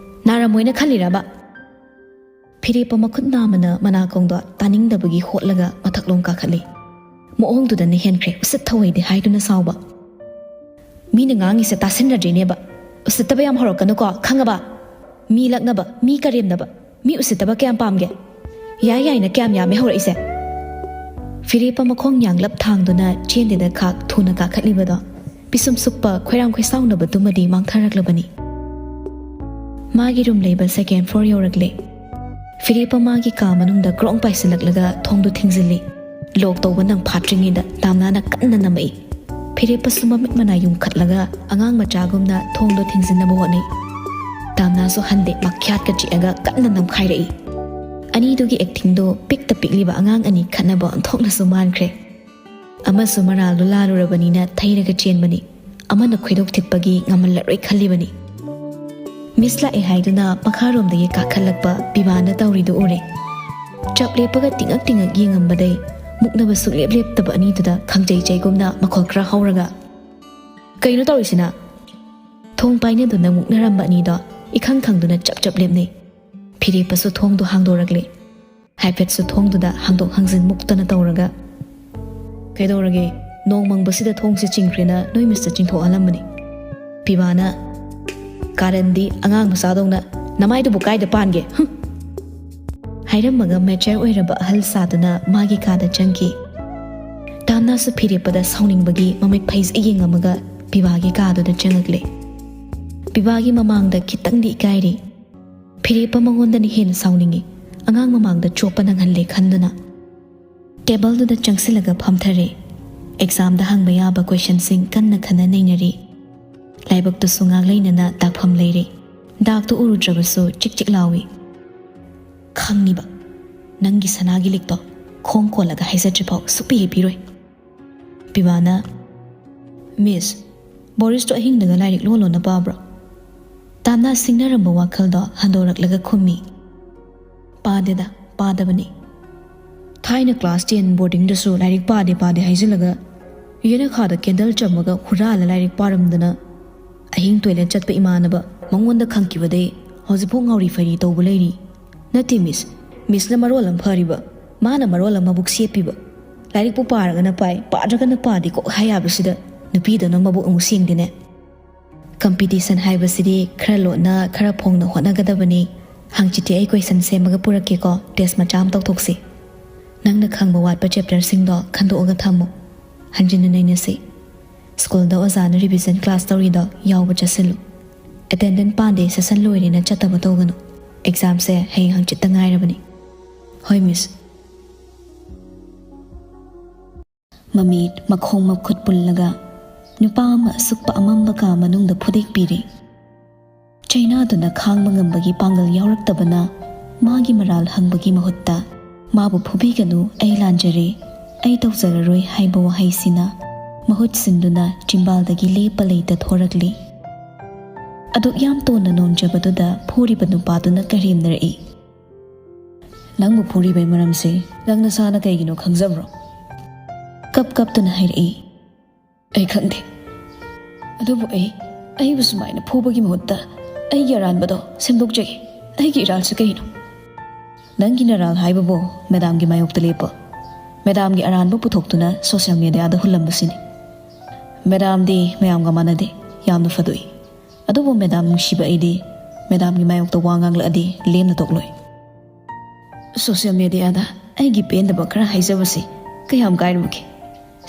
ꯅꯥꯔꯝꯃꯣꯏꯅ ꯈꯜꯂꯤꯔꯕ?" ꯐꯤꯔꯦꯞꯄ ꯃꯈꯨꯠ ꯅꯥꯝꯃꯅ ꯃꯅꯥꯀꯣꯡꯗꯣ ꯇꯥꯅꯤꯡꯗꯕꯒꯤ ꯍꯣꯠꯂꯒ ꯃꯊꯛꯂꯣꯝ ꯀꯥꯈꯠꯂꯤ꯫ ꯃꯑꯣꯡꯗꯨꯗꯅ ꯍꯦꯟꯈ꯭ꯔꯦ ꯎꯁꯤꯠ ꯊꯧꯑꯣꯏꯗꯦ ꯍꯥꯏꯗꯨꯅ ꯁꯥꯎꯕ꯫ "ꯃꯤꯅ ꯉꯥꯡꯉꯤꯁꯦ ꯇꯥꯁꯤꯟꯅꯗ꯭ꯔꯤꯅꯦꯕ꯫ ꯎꯁꯤꯠꯇꯕ ꯌꯥꯝ ꯍꯧꯔꯛꯀꯅꯨꯀꯣ, ꯈꯪꯉꯕ? ꯃꯤ ꯂꯛꯅꯕ, ꯃꯤ ꯀꯔꯦꯝꯅꯕ, ꯃꯤ ꯎꯁꯤꯠꯇꯕ ꯀꯌꯥꯝ ꯄꯥꯝꯒꯦ? ꯌꯥꯏ ꯌꯥꯏꯅ ꯀꯌꯥꯝ ꯌꯥꯝꯃꯦ ꯍꯧꯔꯛꯏꯁꯦ?" ꯐꯤꯔꯦꯞꯄ ꯃꯈꯣꯡ ꯌꯥꯡꯂꯞ ꯊꯥꯡꯗꯨꯅ ꯆꯦꯟꯗꯦꯗ ꯈꯥꯛ ꯊꯨꯅ ꯀꯥꯈꯠꯂꯤꯕꯗꯣ ꯄꯤꯁꯨꯝ ꯁꯨꯛꯄ ꯈꯣꯏꯔꯥꯡ ꯈꯣꯏꯁꯥꯎꯅꯕꯗꯨꯃꯗꯤ ꯃꯥꯡꯊꯔꯛꯂꯕꯅꯤ꯫ ꯃꯥꯒꯤ ꯔꯨꯝ ꯂꯩꯕ ꯁꯦꯀꯦꯟ ꯐ꯭ꯂꯣꯔ ꯌꯧꯔꯛꯂꯦ꯫ ꯐꯤꯔꯦꯞꯄ ꯃꯥꯒꯤ ꯀꯥ ꯃꯅꯨꯡꯗ ꯒ꯭ꯔꯣꯡ ꯄꯥꯏꯁꯤꯜꯂꯛꯂꯒ ꯊꯣꯡꯗꯨ ꯊꯤꯡꯖꯤꯜꯂꯤ꯫ ꯂꯣꯛ ꯇꯧꯕ ꯅꯪ ꯐꯥꯠꯇ꯭ꯔꯤꯉꯩꯗ ꯇꯥꯝꯅꯥꯅ ꯀꯟꯅ ꯅꯝꯃꯛꯏ꯫ ꯐꯤꯔꯦꯞꯄꯁꯨ ꯃꯃꯤꯠ ꯃꯅꯥ ꯌꯨꯝꯈꯠꯂꯒ ꯑꯉꯥꯡ ꯃꯆꯥꯒꯨꯝꯅ ꯊꯣꯡꯗꯣ ꯊꯤꯡꯖꯤꯟꯅꯕ ꯍꯣꯠꯅꯩ꯫ ꯇꯥꯝꯅꯥꯁꯨ ꯍꯟꯗꯦ, ꯃꯈ꯭ꯌꯥꯠꯀ ꯆꯤꯛꯑꯒ ꯀꯟꯅ ꯅꯝꯈꯥꯏꯔꯛꯏ꯫ ꯑꯅꯤꯗꯨꯒꯤ ꯑꯦꯛꯇꯤꯡꯗꯣ ꯄꯤꯛꯇ ꯄꯤꯛꯂꯤꯕ ꯑꯉꯥꯡ ꯑꯅꯤ ꯈꯠꯅꯕ ꯑꯣꯟꯊꯣꯛꯅꯁꯨ ꯃꯥꯟꯈ꯭ꯔꯦ꯫ ꯑꯃꯁꯨ ꯃꯔꯥꯜꯗꯨ ꯂꯥꯜꯂꯨꯔꯕꯅꯤꯅ ꯊꯩꯔꯒ ꯆꯦꯟꯕꯅꯤ꯫ ꯑꯃꯅ ꯈꯣꯏꯗꯣꯛ ꯊꯤꯠꯄꯒꯤ ꯉꯝꯍꯜꯂꯔꯣꯏ ꯈꯜꯂꯤꯕꯅꯤ꯫ ꯃꯤꯁ ꯂꯥꯛꯑꯦ ꯍꯥꯏꯗꯨꯅ ꯃꯈꯥꯔꯣꯝꯗꯒꯤ ꯀꯥꯈꯠꯂꯛꯄ ꯄꯤꯕꯥꯅ ꯇꯧꯔꯤꯗꯨ ꯎꯔꯦ꯫ ꯆꯞ ꯂꯦꯞꯄꯒ ꯇꯤꯡꯉꯛ ꯇꯤꯡꯉꯛ ꯌꯦꯡꯉꯝꯕꯗꯩ ꯃꯨꯛꯅꯕ ꯁꯨꯛꯂꯦꯞ ꯂꯦꯞꯇꯕ ꯑꯅꯤꯗꯨꯗ ꯈꯪꯖꯩ ꯆꯩꯒꯨꯝꯅ ꯃꯈꯣꯜ ꯈꯔ ꯍꯧꯔꯒ, "ꯀꯩꯅꯣ ꯇꯧꯔꯤꯁꯤꯅ?" ꯊꯣꯡ ꯄꯥꯏꯅꯗꯨꯅ ꯃꯨꯛꯅꯔꯝꯕ ꯑꯅꯤꯗꯣ ꯏꯈꯪ ꯈꯪꯗꯨꯅ ꯆꯞ ꯆꯞ ꯂꯦꯞꯅꯩ꯫ ꯐꯤꯔꯦꯞꯄꯁꯨ ꯊꯣꯡꯗꯣ ꯍꯥꯡꯗꯣꯔꯛꯂꯦ꯫ ꯍꯥꯏꯐꯦꯠꯁꯨ ꯊꯣꯡꯗꯨꯗ ꯍꯥꯡꯗꯣꯛ ꯍꯥꯡꯖꯤꯟ ꯃꯨꯛꯇꯅ ꯇꯧꯔꯒ, "ꯀꯩꯗꯧꯔꯒꯦ? ꯅꯣꯡ ꯃꯪꯕꯁꯤꯗ ꯊꯣꯡꯁꯦ ꯆꯤꯡꯈ꯭ꯔꯦꯅ ꯅꯣꯏ ꯃꯤꯁꯇ ꯆꯤꯡꯊꯣꯛꯍꯜꯂꯝꯕꯅꯤ꯫" ꯄꯤꯕꯥꯅ, "ꯀꯥꯔꯟꯗꯤ ꯑꯉꯥꯡ ꯃꯆꯥꯗꯧꯅ, ꯅꯃꯥꯏꯗꯨꯕꯨ ꯀꯥꯏꯗ ꯄꯥꯟꯒꯦ? ꯍꯨꯝ!" ꯍꯥꯏꯔꯝꯃꯒ ꯃꯦꯆꯔ ꯑꯣꯏꯔꯕ ꯑꯍꯜ ꯁꯥꯗꯨꯅ ꯃꯥꯒꯤ ꯀꯥꯗ ꯆꯪꯈꯤ꯫ ꯇꯥꯝꯅꯥꯁꯨ ꯐꯤꯔꯦꯞꯄꯗ ꯁꯥꯎꯅꯤꯡꯕꯒꯤ ꯃꯃꯤꯠ ꯐꯩꯖ ꯌꯦꯡꯉꯝꯃꯒ ꯄꯤꯕꯥꯒꯤ ꯀꯥꯗꯨꯗ ꯆꯪꯉꯛꯂꯦ꯫ ꯄꯤꯕꯥꯒꯤ ꯃꯃꯥꯡꯗ ꯈꯤꯇꯪꯗꯤ ꯏꯀꯥꯏꯔꯤ꯫ ꯐꯤꯔꯦꯞꯄ ꯃꯉꯣꯟꯗꯅ ꯍꯦꯟꯅ ꯁꯥꯎꯅꯤꯡꯉꯤ꯫ ꯑꯉꯥꯡ ꯃꯃꯥꯡꯗ ꯆꯣꯞꯄ ꯅꯪꯍꯜꯂꯦ ꯈꯟꯗꯨꯅ꯫ ꯇꯦꯕꯜꯗꯨꯗ ꯆꯪꯁꯤꯜꯂꯒ ꯐꯝꯊꯔꯦ꯫ ꯑꯦꯛꯖꯥꯝꯗ ꯍꯪꯕ ꯌꯥꯕ ꯀꯣꯏꯁꯟꯁꯤꯡ ꯀꯟꯅ ꯈꯟꯅ ꯅꯩꯅꯔꯤ꯫ ꯂꯥꯏꯕꯛꯇꯨꯁꯨ ꯉꯥꯛ ꯂꯩꯅꯅ ꯗꯥꯛꯐꯝ ꯂꯩꯔꯦ꯫ ꯗꯥꯛꯇꯨ ꯎꯔꯨꯗ꯭ꯔꯕꯁꯨ ꯆꯤꯛ ꯆꯤꯛ ꯂꯥꯎꯏ꯫ "ꯈꯪꯉꯤꯕ, ꯅꯪꯒꯤ ꯁꯅꯥꯒꯤ ꯂꯤꯛꯇꯣ ꯈꯣꯡ ꯀꯣꯜꯂꯒ ꯍꯥꯏꯖꯗ꯭ꯔꯤꯐꯥꯎ ꯁꯨꯛꯄꯤ ꯍꯦꯛ ꯄꯤꯔꯣꯏ꯫" ꯄꯤꯕꯥꯅ, "ꯃꯤꯁ, ꯕꯣꯔꯤꯁꯇꯣ ꯑꯍꯤꯡꯗꯒ ꯂꯥꯏꯔꯤꯛ ꯂꯣꯟ ꯂꯣꯟꯅ ꯄꯥꯕ꯭ꯔꯣ?" ꯇꯥꯝꯅꯥ ꯁꯤꯡꯅꯔꯝꯕ ꯋꯥꯈꯜꯗꯣ ꯍꯟꯗꯣꯔꯛꯂꯒ ꯈꯨꯝꯃꯤ꯫ "ꯄꯥꯗꯦꯗ, ꯄꯥꯗꯕꯅꯤ꯫ ꯊꯥꯏꯅ ꯀ꯭ꯂꯥꯁ ꯇꯦꯟ ꯕꯣꯔꯗꯤꯡꯗꯁꯨ ꯂꯥꯏꯔꯤꯛ ꯄꯥꯗꯦ ꯄꯥꯗꯦ ꯍꯥꯏꯖꯤꯜꯂꯒ ꯌꯦꯅꯈꯥꯗ ꯀꯦꯟꯗꯜ ꯆꯝꯃꯒ ꯍꯨꯔꯥꯜꯂ ꯂꯥꯏꯔꯤꯛ ꯄꯥꯔꯝꯗꯅ ꯑꯍꯤꯡ ꯇꯣꯏꯂꯦꯠ ꯆꯠꯄ ꯏꯃꯥꯟꯅꯕ ꯃꯉꯣꯟꯗ ꯈꯪꯈꯤꯕꯗꯩ ꯍꯧꯖꯤꯛꯐꯥꯎ ꯉꯥꯎꯔꯤ ꯐꯩꯔꯤ ꯇꯧꯕ ꯂꯩꯔꯤ꯫ ꯅꯠꯇꯦ ꯃꯤꯁ, ꯃꯤꯁꯅ ꯃꯔꯣꯜ ꯑꯃ ꯐꯔꯤꯕ, ꯃꯥꯅ ꯃꯔꯣꯜ ꯑꯃ ꯃꯕꯨꯛ ꯁꯦꯞꯄꯤꯕ꯫ ꯂꯥꯏꯔꯤꯛꯄꯨ ꯄꯥꯔꯒꯅ ꯄꯥꯏ, ꯄꯥꯗ꯭ꯔꯒꯅ ꯄꯥꯗꯦ ꯀꯣꯛ ꯍꯥꯏ ꯌꯥꯕꯁꯤꯗ ꯅꯨꯄꯤꯗꯨꯅ ꯃꯕꯨꯛ ꯑꯃꯨꯛ ꯁꯦꯡꯗꯦꯅꯦ꯫ ꯀꯝꯄꯤꯇꯤꯁꯟ ꯍꯥꯏꯕꯁꯤꯗꯤ ꯈꯔ ꯂꯣꯟꯅ, ꯈꯔ ꯐꯣꯡꯅ ꯍꯣꯠꯅꯒꯗꯕꯅꯤ꯫ ꯍꯪꯆꯤꯠꯇꯤ ꯑꯩ ꯀꯣꯏꯁꯟ ꯁꯦꯝꯃꯒ ꯄꯨꯔꯛꯀꯦꯀꯣ, ꯇꯦꯁ ꯃꯆꯥ ꯑꯃ ꯇꯧꯊꯣꯛꯁꯤ꯫ ꯅꯪꯅ ꯈꯪꯕ ꯋꯥꯠꯄ ꯆꯦꯞꯇꯔꯁꯤꯡꯗꯣ ꯈꯟꯗꯣꯛꯑꯒ ꯊꯝꯃꯨ꯫ ꯍꯟꯖꯤꯟꯅ ꯅꯩꯅꯁꯤ꯫ ꯁ꯭ꯀꯨꯜꯗ ꯑꯣꯖꯥꯅ ꯔꯤꯚꯤꯖꯟ ꯀ꯭ꯂꯥꯁ ꯇꯧꯔꯤꯗꯣ ꯌꯥꯎꯕ ꯆꯠꯁꯤꯜꯂꯨ꯫ ꯑꯦꯇꯦꯟꯗꯦꯟ ꯄꯥꯟꯗꯦ ꯁꯦꯁꯟ ꯂꯣꯏꯔꯦꯅ ꯆꯠꯇꯕ ꯇꯧꯒꯅꯨ꯫ ꯑꯦꯛꯖꯥꯝꯁꯦ ꯍꯌꯦꯡ ꯍꯪꯆꯤꯠꯇ ꯉꯥꯏꯔꯕꯅꯤ꯫ ꯍꯣꯏ ꯃꯤꯁ꯫ ꯃꯃꯤꯠ ꯃꯈꯣꯡ ꯃꯈꯨꯠ ꯄꯨꯜꯂꯒ ꯅꯨꯄꯥ ꯑꯃ ꯑꯁꯨꯛꯄ ꯑꯃꯝꯕ ꯀꯥ ꯃꯅꯨꯡꯗ ꯐꯨꯗꯦꯛꯄꯤꯔꯦ꯫ ꯆꯩꯅꯥꯗꯨꯅ ꯈꯥꯡꯕ ꯉꯝꯕꯒꯤ ꯄꯥꯡꯒꯜ ꯌꯥꯎꯔꯛꯇꯕꯅ ꯃꯥꯒꯤ ꯃꯔꯥꯜ ꯍꯪꯕꯒꯤ ꯃꯍꯨꯠꯇ "ꯃꯥꯕꯨ ꯐꯨꯕꯤꯒꯅꯨ, ꯑꯩ ꯂꯥꯟꯖꯔꯦ, ꯑꯩ ꯇꯧꯖꯔꯔꯣꯏ" ꯍꯥꯏꯕ ꯋꯥꯍꯩꯁꯤꯅ ꯃꯍꯨꯠ ꯁꯤꯟꯗꯨꯅ ꯆꯤꯝꯕꯥꯜꯗꯒꯤ ꯂꯦꯞꯄ ꯂꯩꯇ ꯊꯣꯔꯛꯂꯤ꯫ ꯑꯗꯨꯛ ꯌꯥꯝ ꯇꯣꯟꯅ ꯅꯣꯝꯖꯕꯗꯨꯗ ꯐꯨꯔꯤꯕ ꯅꯨꯄꯥꯗꯨꯅ ꯀꯔꯦꯝꯅꯔꯛꯏ꯫ "ꯅꯪꯕꯨ ꯐꯨꯔꯤꯕꯩ ꯃꯔꯝꯁꯦ ꯅꯪ ꯅꯁꯥꯅ ꯀꯩꯒꯤꯅꯣ ꯈꯪꯖꯕ꯭ꯔꯣ?" ꯀꯞ ꯀꯞꯇꯨꯅ ꯍꯥꯏꯔꯛꯏ꯫ "ꯑꯩ ꯈꯪꯗꯦ꯫ ꯑꯗꯨꯕꯨ ꯑꯩ, ꯑꯩꯕꯨ ꯁꯨꯃꯥꯏꯅ ꯐꯨꯕꯒꯤ ꯃꯍꯨꯠꯇ ꯑꯩꯒꯤ ꯑꯔꯥꯟꯕꯗꯣ ꯁꯦꯝꯗꯣꯛꯆꯒꯦ꯫ ꯑꯩꯒꯤ ꯏꯔꯥꯜꯁꯤ ꯀꯩꯅꯣ?" "ꯅꯪꯒꯤ ꯅꯔꯥꯜ ꯍꯥꯏꯕꯕꯨ ꯃꯦꯗꯥꯝꯒꯤ ꯃꯥꯌꯣꯛꯇ ꯂꯦꯞꯄꯣ꯫ ꯃꯦꯗꯥꯝꯒꯤ ꯑꯔꯥꯟꯕ ꯄꯨꯊꯣꯛꯇꯨꯅ ꯁꯣꯁꯤꯌꯦꯜ ꯃꯦꯗꯤꯌꯥꯗ ꯍꯨꯜꯂꯝꯕꯁꯤꯅꯤ꯫ ꯃꯦꯗꯥꯝꯗꯤ ꯃꯌꯥꯝꯒ ꯃꯥꯟꯅꯗꯦ, ꯌꯥꯝꯅ ꯐꯗꯣꯛꯏ꯫ ꯑꯗꯨꯕꯨ ꯃꯦꯗꯥꯝ ꯅꯨꯡꯁꯤꯕ ꯑꯩꯗꯤ ꯃꯦꯗꯥꯝꯒꯤ ꯃꯥꯌꯣꯛꯇ ꯋꯥ ꯉꯥꯡꯂꯛꯑꯗꯤ ꯂꯦꯝꯅ ꯇꯣꯛꯂꯣꯏ꯫ ꯁꯣꯁꯤꯌꯦꯜ ꯃꯦꯗꯤꯌꯥꯗ ꯑꯩꯒꯤ ꯄꯦꯟꯗꯕ ꯈꯔ ꯍꯥꯏꯖꯕꯁꯤ ꯀꯌꯥꯝ ꯀꯥꯏꯔꯨꯒꯦ?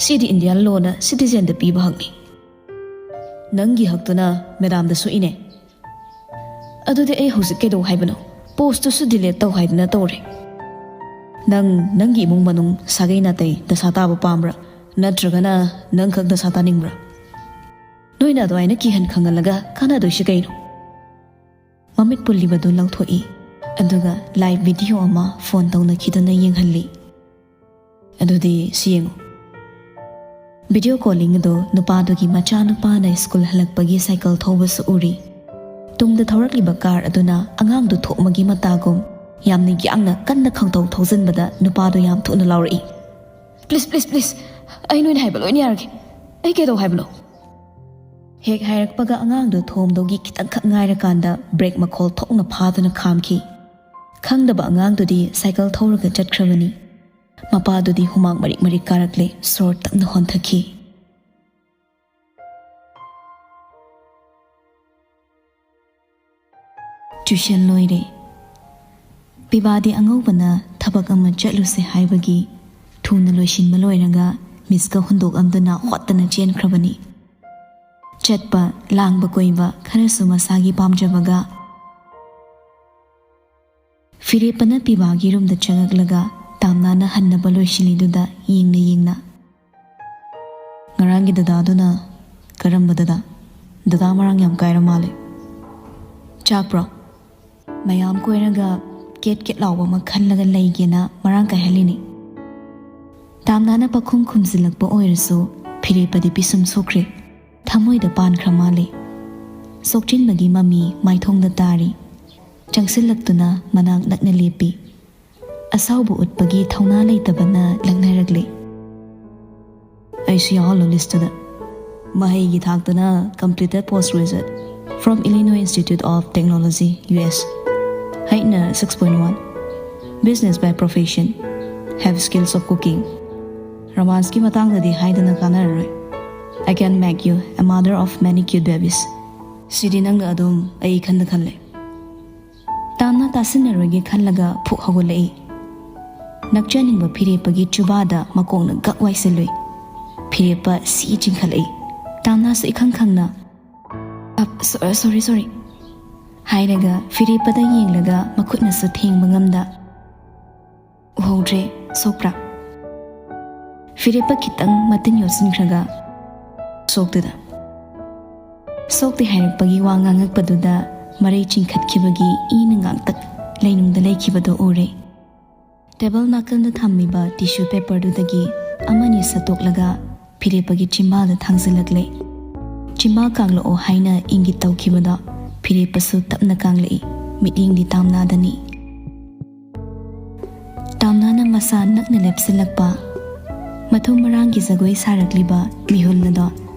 ꯁꯤꯗꯤ ꯏꯟꯗꯤꯌꯥꯟ ꯂꯣꯅ ꯁꯤꯇꯤꯖꯦꯟꯗ ꯄꯤꯕ ꯍꯛꯅꯤ꯫ ꯅꯪꯒꯤ ꯍꯛꯇꯨꯅ ꯃꯦꯗꯥꯝꯗ ꯁꯣꯛꯏꯅꯦ꯫ ꯑꯗꯨꯗꯤ ꯑꯩ ꯍꯧꯖꯤꯛ ꯀꯩꯗꯧ ꯍꯥꯏꯕꯅꯣ? ꯄꯣꯁꯇꯨꯁꯨ ꯗꯤꯂꯦꯠ ꯇꯧ ꯍꯥꯏꯗꯅ ꯇꯧꯔꯦ꯫ ꯅꯪ ꯅꯪꯒꯤ ꯏꯃꯨꯡ ꯃꯅꯨꯡ ꯁꯥꯒꯩ ꯅꯥꯇꯩ ꯗꯁꯥ ꯇꯥꯕ ꯄꯥꯝꯕ꯭ꯔꯥ? ꯅꯠꯇ꯭ꯔꯒꯅ ꯅꯪꯈꯛ ꯗꯁꯥ ꯇꯥꯅꯤꯡꯕ꯭ꯔꯥ? ꯅꯣꯏꯅ ꯑꯗꯨꯃꯥꯏꯅ ꯀꯤꯍꯟ ꯈꯪꯍꯜꯂꯒ ꯀꯥꯟꯅꯗꯣꯏꯁꯤ ꯀꯩꯅꯣ?" ꯃꯃꯤꯠ ꯄꯨꯜꯂꯤꯕꯗꯨ ꯂꯧꯊꯣꯛꯏ, ꯑꯗꯨꯒ ꯂꯥꯏꯚ ꯚꯤꯗꯤꯑꯣ ꯑꯃ ꯐꯣꯟ ꯇꯧꯅꯈꯤꯗꯨꯅ ꯌꯦꯡꯍꯜꯂꯤ꯫ "ꯑꯗꯨꯗꯤ ꯁꯤ ꯌꯦꯡꯉꯨ꯫" ꯚꯤꯗꯤꯑꯣ ꯀꯣꯂꯤꯡ ꯑꯗꯨ ꯅꯨꯄꯥꯗꯨꯒꯤ ꯃꯆꯥꯅꯨꯄꯥꯅ ꯁ꯭ꯀꯨꯜ ꯍꯜꯂꯛꯄꯒꯤ ꯁꯥꯏꯀꯜ ꯊꯧꯕꯁꯨ ꯎꯔꯤ꯫ ꯇꯨꯡꯗ ꯊꯧꯔꯛꯂꯤꯕ ꯀꯥꯔ ꯑꯗꯨꯅ ꯑꯉꯥꯡꯗꯨ ꯊꯣꯛꯃꯒꯤ ꯃꯇꯥꯒꯨꯝ ꯌꯥꯝꯅ ꯌꯥꯡꯅ ꯀꯟꯅ ꯈꯪꯊꯧ ꯊꯧꯖꯤꯟꯕꯗ ꯅꯨꯄꯥꯗꯨ ꯌꯥꯝ ꯊꯨꯅ ꯂꯥꯎꯔꯛꯏ꯫ "ꯄ꯭ꯂꯤꯁ, ꯄ꯭ꯂꯤꯁ, ꯄ꯭ꯂꯤꯁ, ꯑꯩ ꯅꯣꯏꯅ ꯍꯥꯏꯕ ꯂꯣꯏꯅ ꯌꯥꯔꯒꯦ꯫ ꯑꯩ ꯀꯩꯗꯧ ꯍꯥꯏꯕꯅꯣ?" ꯍꯦꯛ ꯍꯥꯏꯔꯛꯄꯒ ꯑꯉꯥꯡꯗꯨ ꯊꯣꯝꯗꯧꯒꯤ ꯈꯤꯇꯪꯈꯛ ꯉꯥꯏꯔꯀꯥꯟꯗ ꯕ꯭ꯔꯦꯛ ꯃꯈꯣꯜ ꯊꯣꯛꯅ ꯐꯥꯗꯨꯅ ꯈꯥꯝꯈꯤ꯫ ꯈꯪꯗꯕ ꯑꯉꯥꯡꯗꯨꯗꯤ ꯁꯥꯏꯀꯜ ꯊꯧꯔꯒ ꯆꯠꯈ꯭ꯔꯕꯅꯤ꯫ ꯃꯄꯥꯗꯨꯗꯤ ꯍꯨꯃꯥꯡ ꯃꯔꯤꯛ ꯃꯔꯤꯛ ꯀꯥꯔꯛꯂꯦ, ꯁꯣꯔ ꯇꯞꯅ ꯍꯣꯟꯊꯈꯤ꯫ ꯇ꯭ꯌꯨꯁꯟ ꯂꯣꯏꯔꯦ꯫ ꯄꯤꯕꯥꯗꯤ ꯑꯉꯧꯕꯅ ꯊꯕꯛ ꯑꯃ ꯆꯠꯂꯨꯁꯦ ꯍꯥꯏꯕꯒꯤ ꯊꯨꯅ ꯂꯣꯏꯁꯤꯟꯕ ꯂꯣꯏꯔꯒ ꯃꯤꯁꯀ ꯍꯨꯟꯗꯣꯛꯑꯝꯗꯨꯅ ꯍꯣꯠꯇꯅ ꯆꯦꯟꯈ꯭ꯔꯕꯅꯤ꯫ ꯆꯠꯄ, ꯂꯥꯡꯕ ꯀꯣꯏꯕ ꯈꯔꯁꯨ ꯃꯁꯥꯒꯤ ꯄꯥꯝꯖꯕꯒ꯫ ꯐꯤꯔꯦꯞꯄꯅ ꯄꯤꯕꯥꯒꯤ ꯔꯨꯝꯗ ꯆꯪꯉꯛꯂꯒ ꯇꯥꯝꯅꯥꯅ ꯍꯟꯅꯕ ꯂꯣꯏꯁꯤꯜꯂꯤꯗꯨꯗ ꯌꯦꯡꯅ ꯌꯦꯡꯅ, "ꯉꯔꯥꯡꯒꯤ ꯗꯗꯥꯗꯨꯅ ꯀꯔꯝꯕ ꯗꯗꯥ? ꯗꯗꯥ ꯃꯔꯥꯡ ꯌꯥꯝ ꯀꯥꯏꯔ ꯃꯥꯜꯂꯦ꯫ ꯆꯥꯛꯄ꯭ꯔꯣ?" ꯃꯌꯥꯝ ꯀꯣꯏꯔꯒ ꯀꯦꯠ ꯀꯦꯠ ꯂꯥꯎꯕ ꯑꯃ ꯈꯜꯂꯒ ꯂꯩꯒꯦꯅ ꯃꯔꯥꯡ ꯀꯥꯏꯍꯜꯂꯤꯅꯤ꯫ ꯇꯥꯝꯅꯥꯅ ꯄꯥꯈꯨꯝ ꯈꯨꯝꯖꯤꯜꯂꯛꯄ ꯑꯣꯏꯔꯁꯨ ꯐꯤꯔꯦꯞꯄꯗꯤ ꯄꯤꯁꯨꯝ ꯁꯣꯛꯈ꯭ꯔꯦ꯫ ꯊꯃꯣꯏꯗ ꯄꯥꯟꯈ꯭ꯔ ꯃꯥꯜꯂꯦ꯫ ꯁꯣꯛꯆꯤꯟꯕꯒꯤ ꯃꯃꯤ ꯃꯥꯏꯊꯣꯡꯗ ꯇꯥꯔꯤ꯫ ꯆꯪꯁꯤꯜꯂꯛꯇꯨꯅ ꯃꯅꯥꯛ ꯅꯛꯅ ꯂꯦꯞꯄꯤ꯫ ꯑꯁꯥꯎꯕ ꯎꯠꯄꯒꯤ ꯊꯧꯅꯥ ꯂꯩꯇꯕꯅ ꯂꯛꯅꯔꯛꯂꯤ꯫ "ꯑꯩꯁꯨ ꯌꯥꯎꯍꯜꯂꯣ ꯂꯤꯁꯇꯨꯗ꯫ ꯃꯍꯩꯒꯤ ꯊꯥꯛꯇꯅ completed post graduate from Illinois Institute of Technology, U S꯫ Height ꯅ six point one꯫ Business by profession꯫ Have skills of cooking꯫ Romance ꯀꯤ ꯃꯇꯥꯡꯗꯗꯤ ꯍꯥꯏꯗꯅ ꯀꯥꯟꯅꯔꯔꯣꯏ꯫ I can make you a mother of many cute babies꯫ ꯁꯤꯗꯤ ꯅꯪꯅ ꯑꯗꯨꯝ ꯑꯩ ꯏꯈꯟꯗ ꯈꯜꯂꯦ꯫" ꯇꯥꯝꯅꯥ ꯇꯥꯁꯤꯟꯅꯔꯣꯏꯒꯦ ꯈꯜꯂꯒ ꯐꯨꯛ ꯍꯧꯒꯠꯂꯛꯏ꯫ ꯅꯛꯆꯅꯤꯡꯕ ꯐꯤꯔꯦꯞꯄꯒꯤ ꯆꯨꯕꯥꯗ ꯃꯀꯣꯛꯅ ꯒꯛ ꯋꯥꯏꯁꯤꯜꯂꯨꯏ꯫ ꯐꯤꯔꯦꯞꯄ ꯁꯤ ꯆꯤꯡꯈꯠꯂꯛꯏ꯫ ꯇꯥꯝꯅꯥꯁꯨ ꯏꯈꯪ ꯈꯪꯅ, "ꯑꯞ, ꯁꯣ-, sorry, sorry" ꯍꯥꯏꯔꯒ ꯐꯤꯔꯦꯞꯄꯗ ꯌꯦꯡꯂꯒ ꯃꯈꯨꯠꯅꯁꯨ ꯊꯦꯡꯕ ꯉꯝꯗ, "ꯎꯍꯧꯗ꯭ꯔꯦ, ꯁꯣꯛꯄ꯭ꯔꯥ?" ꯐꯤꯔꯦꯞꯄ ꯈꯤꯇꯪ ꯃꯇꯤꯟ ꯌꯣꯠꯁꯤꯟꯈ꯭ꯔꯒ, "ꯁꯣꯛꯇꯦꯗ꯫" ꯁꯣꯛꯇꯦ ꯍꯥꯏꯔꯛꯄꯒꯤ ꯋꯥ ꯉꯥꯡꯉꯛꯄꯗꯨꯗ ꯃꯔꯩ ꯆꯤꯡꯈꯠꯈꯤꯕꯒꯤ ꯏꯅ ꯉꯥꯡꯇꯛ ꯂꯩꯅꯨꯡꯗ ꯂꯩꯈꯤꯕꯗꯨ ꯎꯔꯦ꯫ ꯇꯦꯕꯜ ꯅꯥꯀꯟꯗ ꯊꯝꯃꯤꯕ ꯇꯤꯁꯨ ꯄꯦꯄꯔꯗꯨꯗꯒꯤ ꯑꯃꯅꯤ ꯁꯠꯇꯣꯛꯂꯒ ꯐꯤꯔꯦꯞꯄꯒꯤ ꯆꯤꯝꯕꯥꯜꯗ ꯊꯥꯡꯖꯤꯜꯂꯛꯂꯦ꯫ ꯆꯤꯝꯕꯥꯜ ꯀꯥꯡꯂꯛꯑꯣ ꯍꯥꯏꯅ ꯏꯪꯒꯤꯠ ꯇꯧꯈꯤꯕꯗꯣ ꯐꯤꯔꯦꯞꯄꯁꯨ ꯇꯞꯅ ꯀꯥꯡꯂꯛꯏ꯫ ꯃꯤꯠꯌꯦꯡꯗꯤ ꯇꯥꯝꯅꯥꯗꯅꯤ꯫ ꯇꯥꯝꯅꯥꯅ ꯃꯁꯥ ꯅꯛꯅ ꯂꯦꯞꯁꯤꯜꯂꯛꯄ, ꯃꯊꯨꯝ ꯃꯔꯥꯡꯒꯤ ꯖꯒꯣꯏ ꯁꯥꯔꯛꯂꯤꯕ ꯃꯤꯍꯨꯜ ꯑꯗꯣ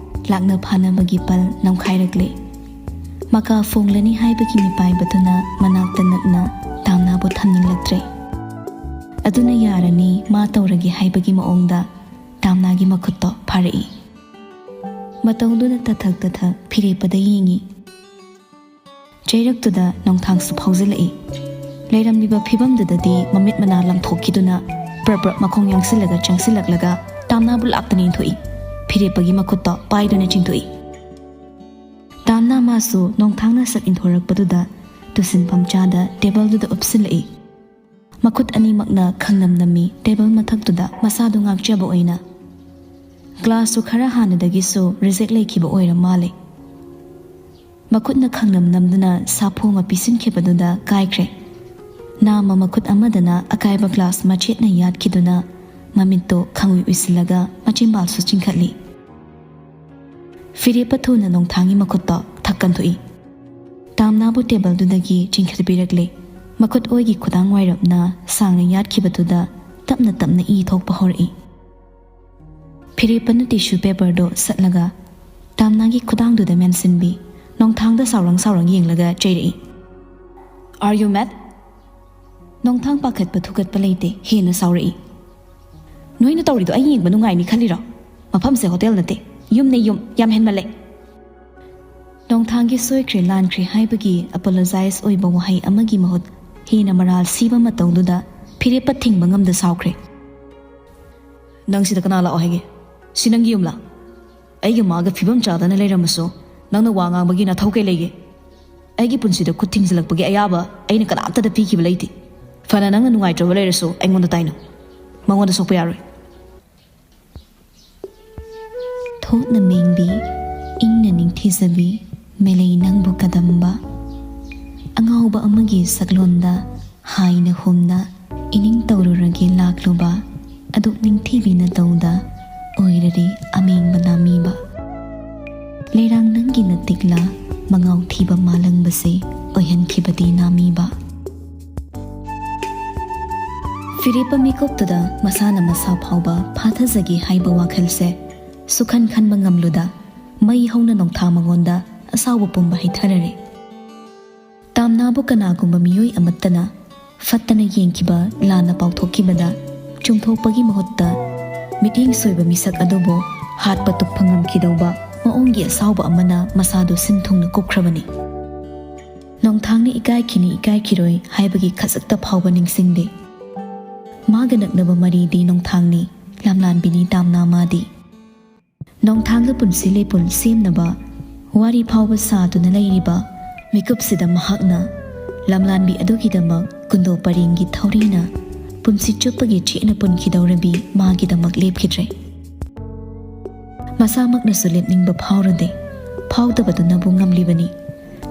ꯂꯥꯛꯅ ꯐꯥꯅꯕꯒꯤ ꯄꯜ ꯅꯝꯈꯥꯏꯔꯛꯂꯦ꯫ ꯃꯀꯥ ꯐꯣꯡꯂꯅꯤ ꯍꯥꯏꯕꯒꯤ ꯃꯤꯄꯥꯏꯕꯗꯨꯅ ꯃꯅꯥꯛꯇ ꯅꯛꯅ ꯇꯥꯝꯅꯥꯕꯨ ꯊꯝꯅꯤꯡꯂꯛꯇ꯭ꯔꯦ꯫ ꯑꯗꯨꯅ ꯌꯥꯔꯅꯤ, ꯃꯥ ꯇꯧꯔꯒꯦ ꯍꯥꯏꯕꯒꯤ ꯃꯑꯣꯡꯗ ꯇꯥꯝꯅꯥꯒꯤ ꯃꯈꯨꯠꯇꯣ ꯐꯥꯔꯛꯏ꯫ ꯃꯇꯧꯗꯨꯅ ꯇꯊꯛ ꯇꯊꯛ ꯐꯤꯔꯦꯞꯄꯗ ꯌꯦꯡꯏ꯫ ꯆꯩꯔꯛꯇꯨꯗ ꯅꯣꯡꯊꯥꯡꯁꯨ ꯐꯥꯎꯖꯤꯜꯂꯛꯏ꯫ ꯂꯩꯔꯝꯂꯤꯕ ꯐꯤꯕꯝꯗꯨꯗꯗꯤ ꯃꯃꯤꯠ ꯃꯅꯥ ꯂꯪꯊꯣꯛꯈꯤꯗꯨꯅ ꯄ꯭ꯔꯞ ꯄ꯭ꯔꯞ ꯃꯈꯣꯡ ꯌꯥꯡꯁꯤꯜꯂꯒ ꯆꯪꯁꯤꯜꯂꯛꯂꯒ ꯇꯥꯝꯅꯥꯕꯨ ꯂꯥꯛꯇꯅ ꯏꯟꯊꯣꯛꯏ꯫ ꯐꯤꯔꯦꯞꯄꯒꯤ ꯃꯈꯨꯠꯇꯣ ꯄꯥꯏꯗꯨꯅ ꯆꯤꯡꯊꯣꯛꯏ꯫ ꯇꯥꯝꯅꯥ ꯃꯥꯁꯨ ꯅꯣꯡꯊꯥꯡꯅ ꯁꯛ ꯏꯟꯊꯣꯔꯛꯄꯗꯨꯗ ꯇꯨꯁꯤꯟꯐꯝ ꯆꯥꯗ ꯇꯦꯕꯜꯗꯨꯗ ꯎꯞꯁꯤꯜꯂꯛꯏ꯫ ꯃꯈꯨꯠ ꯑꯅꯤꯃꯛꯅ ꯈꯪꯅꯝ ꯅꯝꯃꯤ ꯇꯦꯕꯜ ꯃꯊꯛꯇꯨꯗ ꯃꯁꯥꯗꯨ ꯉꯥꯛꯆꯕ ꯑꯣꯏꯅ꯫ ꯀ꯭ꯂꯥꯁꯁꯨ ꯈꯔ ꯍꯥꯟꯅꯗꯒꯤꯁꯨ ꯔꯤꯖꯦꯛ ꯂꯩꯈꯤꯕ ꯑꯣꯏꯔ ꯃꯥꯜꯂꯦ꯫ ꯃꯈꯨꯠꯅ ꯈꯪꯅꯝ ꯅꯝꯗꯨꯅ ꯁꯥꯐꯨ ꯑꯃ ꯄꯤꯁꯤꯟꯈꯤꯕꯗꯨꯗ ꯀꯥꯏꯈ꯭ꯔꯦ꯫ ꯅꯥꯝꯃ ꯃꯈꯨꯠ ꯑꯃꯗꯅ ꯑꯀꯥꯏꯕ ꯒ꯭ꯂꯥꯁ ꯃꯆꯦꯠꯅ ꯌꯥꯠꯈꯤꯗꯨꯅ ꯃꯃꯤꯠꯇꯣ ꯈꯪꯎꯏ ꯎꯏꯁꯤꯜꯂꯒ ꯃꯆꯤꯟꯕꯥꯜꯁꯨ ꯆꯤꯡꯈꯠꯂꯤ꯫ ꯐꯤꯔꯦꯞꯄ ꯊꯨꯅ ꯅꯣꯡꯊꯥꯡꯒꯤ ꯃꯈꯨꯠꯇꯣ ꯊꯛꯀꯟꯊꯣꯛꯏ꯫ ꯇꯥꯝꯅꯥꯕꯨ ꯇꯦꯕꯜꯗꯨꯗꯒꯤ ꯆꯤꯡꯈꯠꯄꯤꯔꯛꯂꯦ꯫ ꯃꯈꯨꯠ ꯑꯣꯏꯒꯤ ꯈꯨꯗꯥꯡ ꯋꯥꯏꯔꯞꯅ ꯁꯥꯡꯅ ꯌꯥꯠꯈꯤꯕꯗꯨꯗ ꯇꯞꯅ ꯇꯞꯅ ꯏ ꯊꯣꯛꯄ ꯍꯧꯔꯛꯏ꯫ ꯐꯤꯔꯦꯞꯄꯅ ꯇꯤꯁꯨ ꯄꯦꯄꯔꯗꯣ ꯁꯠꯂꯒ ꯇꯥꯝꯅꯥꯒꯤ ꯈꯨꯗꯥꯡꯗꯨꯗ ꯃꯦꯟꯁꯤꯟꯕꯤ ꯅꯣꯡꯊꯥꯡꯗ ꯁꯥꯎꯔꯪ ꯁꯥꯎꯔꯪ ꯌꯦꯡꯂꯒ ꯆꯩꯔꯛꯏ꯫ "Are you mad?" ꯅꯣꯡꯊꯥꯡ ꯄꯥꯈꯠꯄ ꯊꯨꯀꯠꯄ ꯂꯩꯇꯦ, ꯍꯦꯟꯅ ꯁꯥꯎꯔꯛꯏ꯫ "ꯅꯣꯏꯅ ꯇꯧꯔꯤꯗꯣ ꯑꯩ ꯌꯦꯡꯕ ꯅꯨꯡꯉꯥꯏꯅꯤ ꯈꯜꯂꯤꯔꯣ? ꯃꯐꯝꯁꯦ ꯍꯣꯇꯦꯜ ꯅꯠꯇꯦ, ꯌꯨꯝꯅꯦ ꯌꯨꯝ, ꯌꯥꯝ ꯍꯦꯟꯃꯜꯂꯦ!" ꯅꯣꯡꯊꯥꯡꯒꯤ ꯁꯣꯏꯈ꯭ꯔꯦ ꯂꯥꯟꯈ꯭ꯔꯦ ꯍꯥꯏꯕꯒꯤ ꯑꯦꯄꯣꯂꯣꯖꯥꯏꯁ ꯑꯣꯏꯕ ꯋꯥꯍꯩ ꯑꯃꯒꯤ ꯃꯍꯨꯠ ꯍꯦꯟꯅ ꯃꯔꯥꯜ ꯁꯤꯕ ꯃꯇꯧꯗꯨꯗ ꯐꯤꯔꯦꯞꯄ ꯊꯤꯡꯕ ꯉꯝꯗ ꯁꯥꯎꯈ꯭ꯔꯦ꯫ "ꯅꯪ ꯁꯤꯗ ꯀꯅꯥ ꯂꯥꯛꯑꯣ ꯍꯥꯏꯒꯦ? ꯁꯤ ꯅꯪꯒꯤ ꯌꯨꯝꯂꯥ? ꯑꯩꯒ ꯃꯥꯒ ꯐꯤꯕꯝ ꯆꯥꯗꯅ ꯂꯩꯔꯝꯃꯁꯨ ꯅꯪꯅ ꯋꯥ ꯉꯥꯡꯕꯒꯤ ꯅꯊꯧ ꯀꯩ ꯂꯩꯒꯦ? ꯑꯩꯒꯤ ꯄꯨꯟꯁꯤꯗ ꯈꯨꯠ ꯊꯤꯡꯖꯤꯜꯂꯛꯄꯒꯤ ꯑꯌꯥꯕ ꯑꯩꯅ ꯀꯅꯥꯝꯇꯗ ꯄꯤꯈꯤꯕ ꯂꯩꯇꯦ꯫ ꯐꯅ ꯅꯪꯅ ꯅꯨꯡꯉꯥꯏꯇ꯭ꯔꯕ ꯂꯩꯔꯁꯨ ꯑꯩꯉꯣꯟꯗ ꯇꯥꯏꯅꯧ꯫ ꯃꯉꯣꯟꯗ ꯁꯣꯛꯄ ꯌꯥꯔꯣꯏ꯫" ꯊꯣꯠꯅ ꯃꯦꯡꯕꯤ, ꯏꯪꯅ ꯅꯤꯡꯊꯤꯖꯕꯤ, ꯃꯦꯂꯩ ꯅꯪꯕꯨ ꯀꯗꯝꯕ꯫ ꯑꯉꯥꯎꯕ ꯑꯃꯒꯤ ꯁꯛꯂꯣꯟꯗ ꯍꯥꯏꯅ ꯍꯨꯝꯅ ꯏꯅꯤꯡ ꯇꯧꯔꯨꯔꯒꯦ ꯂꯥꯛꯂꯨꯕ, ꯑꯗꯨꯛ ꯅꯤꯡꯊꯤꯕꯤ ꯅꯇꯧꯗ ꯑꯣꯏꯔꯔꯦ ꯑꯃꯦꯡꯕ ꯅꯥꯃꯤꯕ꯫ ꯂꯩꯔꯥꯡ ꯅꯪꯒꯤ ꯅꯇꯤꯛꯂꯥ ꯃꯉꯥꯎ ꯊꯤꯕ ꯃꯥꯂꯪꯕꯁꯦ ꯑꯣꯏꯍꯟꯈꯤꯕꯗꯤ ꯅꯥꯃꯤꯕ꯫ ꯐꯤꯔꯦꯞꯄ ꯃꯤꯀꯨꯞꯇꯨꯗ ꯃꯁꯥꯅ ꯃꯁꯥ ꯐꯥꯎꯕ ꯐꯥꯊꯖꯒꯦ ꯍꯥꯏꯕ ꯋꯥꯈꯜꯁꯦ ꯁꯨꯈꯟ ꯈꯟꯕ ꯉꯝꯂꯨꯗ ꯃꯩ ꯍꯧꯅ ꯅꯣꯡꯊꯥ ꯃꯉꯣꯟꯗ ꯑꯁꯥꯎꯕ ꯄꯨꯝꯕ ꯍꯩꯊꯔꯔꯦ꯫ ꯇꯥꯝꯅꯥꯕꯨ ꯀꯅꯥꯒꯨꯝꯕ ꯃꯤꯑꯣꯏ ꯑꯃꯠꯇꯅ ꯐꯠꯇꯅ ꯌꯦꯡꯈꯤꯕ, ꯂꯥꯟꯅ ꯄꯥꯎꯊꯣꯛꯈꯤꯕꯗ ꯆꯨꯝꯊꯣꯛꯄꯒꯤ ꯃꯍꯨꯠꯇ, ꯃꯤꯠꯌꯦꯡ ꯁꯣꯏꯕ ꯃꯤꯁꯛ ꯑꯗꯨꯕꯨ ꯍꯥꯠꯄ ꯇꯨꯞꯄ ꯉꯝꯈꯤꯗꯧꯕ ꯃꯑꯣꯡꯒꯤ ꯑꯁꯥꯎꯕ ꯑꯃꯅ ꯃꯁꯥꯗꯨ ꯁꯤꯟ ꯊꯨꯡꯅ ꯀꯨꯞꯈ꯭ꯔꯕꯅꯤ꯫ ꯅꯣꯡꯊꯥꯡꯅ ꯏꯀꯥꯏꯈꯤꯅꯤ ꯏꯀꯥꯏꯈꯤꯔꯣꯏ ꯍꯥꯏꯕꯒꯤ ꯈꯖꯤꯛꯇ ꯐꯥꯎꯕ ꯅꯤꯡꯁꯤꯡꯗꯦ꯫ ꯃꯥꯒ ꯅꯛꯅꯕ ꯃꯔꯤꯗꯤ ꯅꯣꯡꯊꯥꯡꯅꯤ, ꯂꯝꯂꯥꯟꯕꯤꯅꯤ ꯇꯥꯝꯅꯥ ꯃꯥꯗꯤ꯫ ꯅꯣꯡꯊꯥꯡꯒ ꯄꯨꯟꯁꯤ ꯂꯩꯄꯨꯟ ꯁꯦꯝꯅꯕ ꯋꯥꯔꯤ ꯐꯥꯎꯕ ꯁꯥꯗꯨꯅ ꯂꯩꯔꯤꯕ ꯃꯤꯀꯨꯞꯁꯤꯗ ꯃꯍꯥꯛꯅ ꯂꯝꯂꯥꯟꯕꯤ ꯑꯗꯨꯒꯤꯗꯃꯛ ꯀꯨꯟꯗꯣ ꯄꯔꯦꯡꯒꯤ ꯊꯧꯔꯤꯅ ꯄꯨꯟꯁꯤ ꯆꯨꯞꯄꯒꯤ ꯆꯦꯠꯅ ꯄꯨꯟꯈꯤꯗꯧꯔꯕꯤ ꯃꯥꯒꯤꯗꯃꯛ ꯂꯦꯞꯈꯤꯗ꯭ꯔꯦ꯫ ꯃꯁꯥꯃꯛꯅꯁꯨ ꯂꯦꯞꯅꯤꯡꯕ ꯐꯥꯎꯔꯨꯗꯦ, ꯐꯥꯎꯗꯕꯗꯨꯅꯕꯨ ꯉꯝꯂꯤꯕꯅꯤ꯫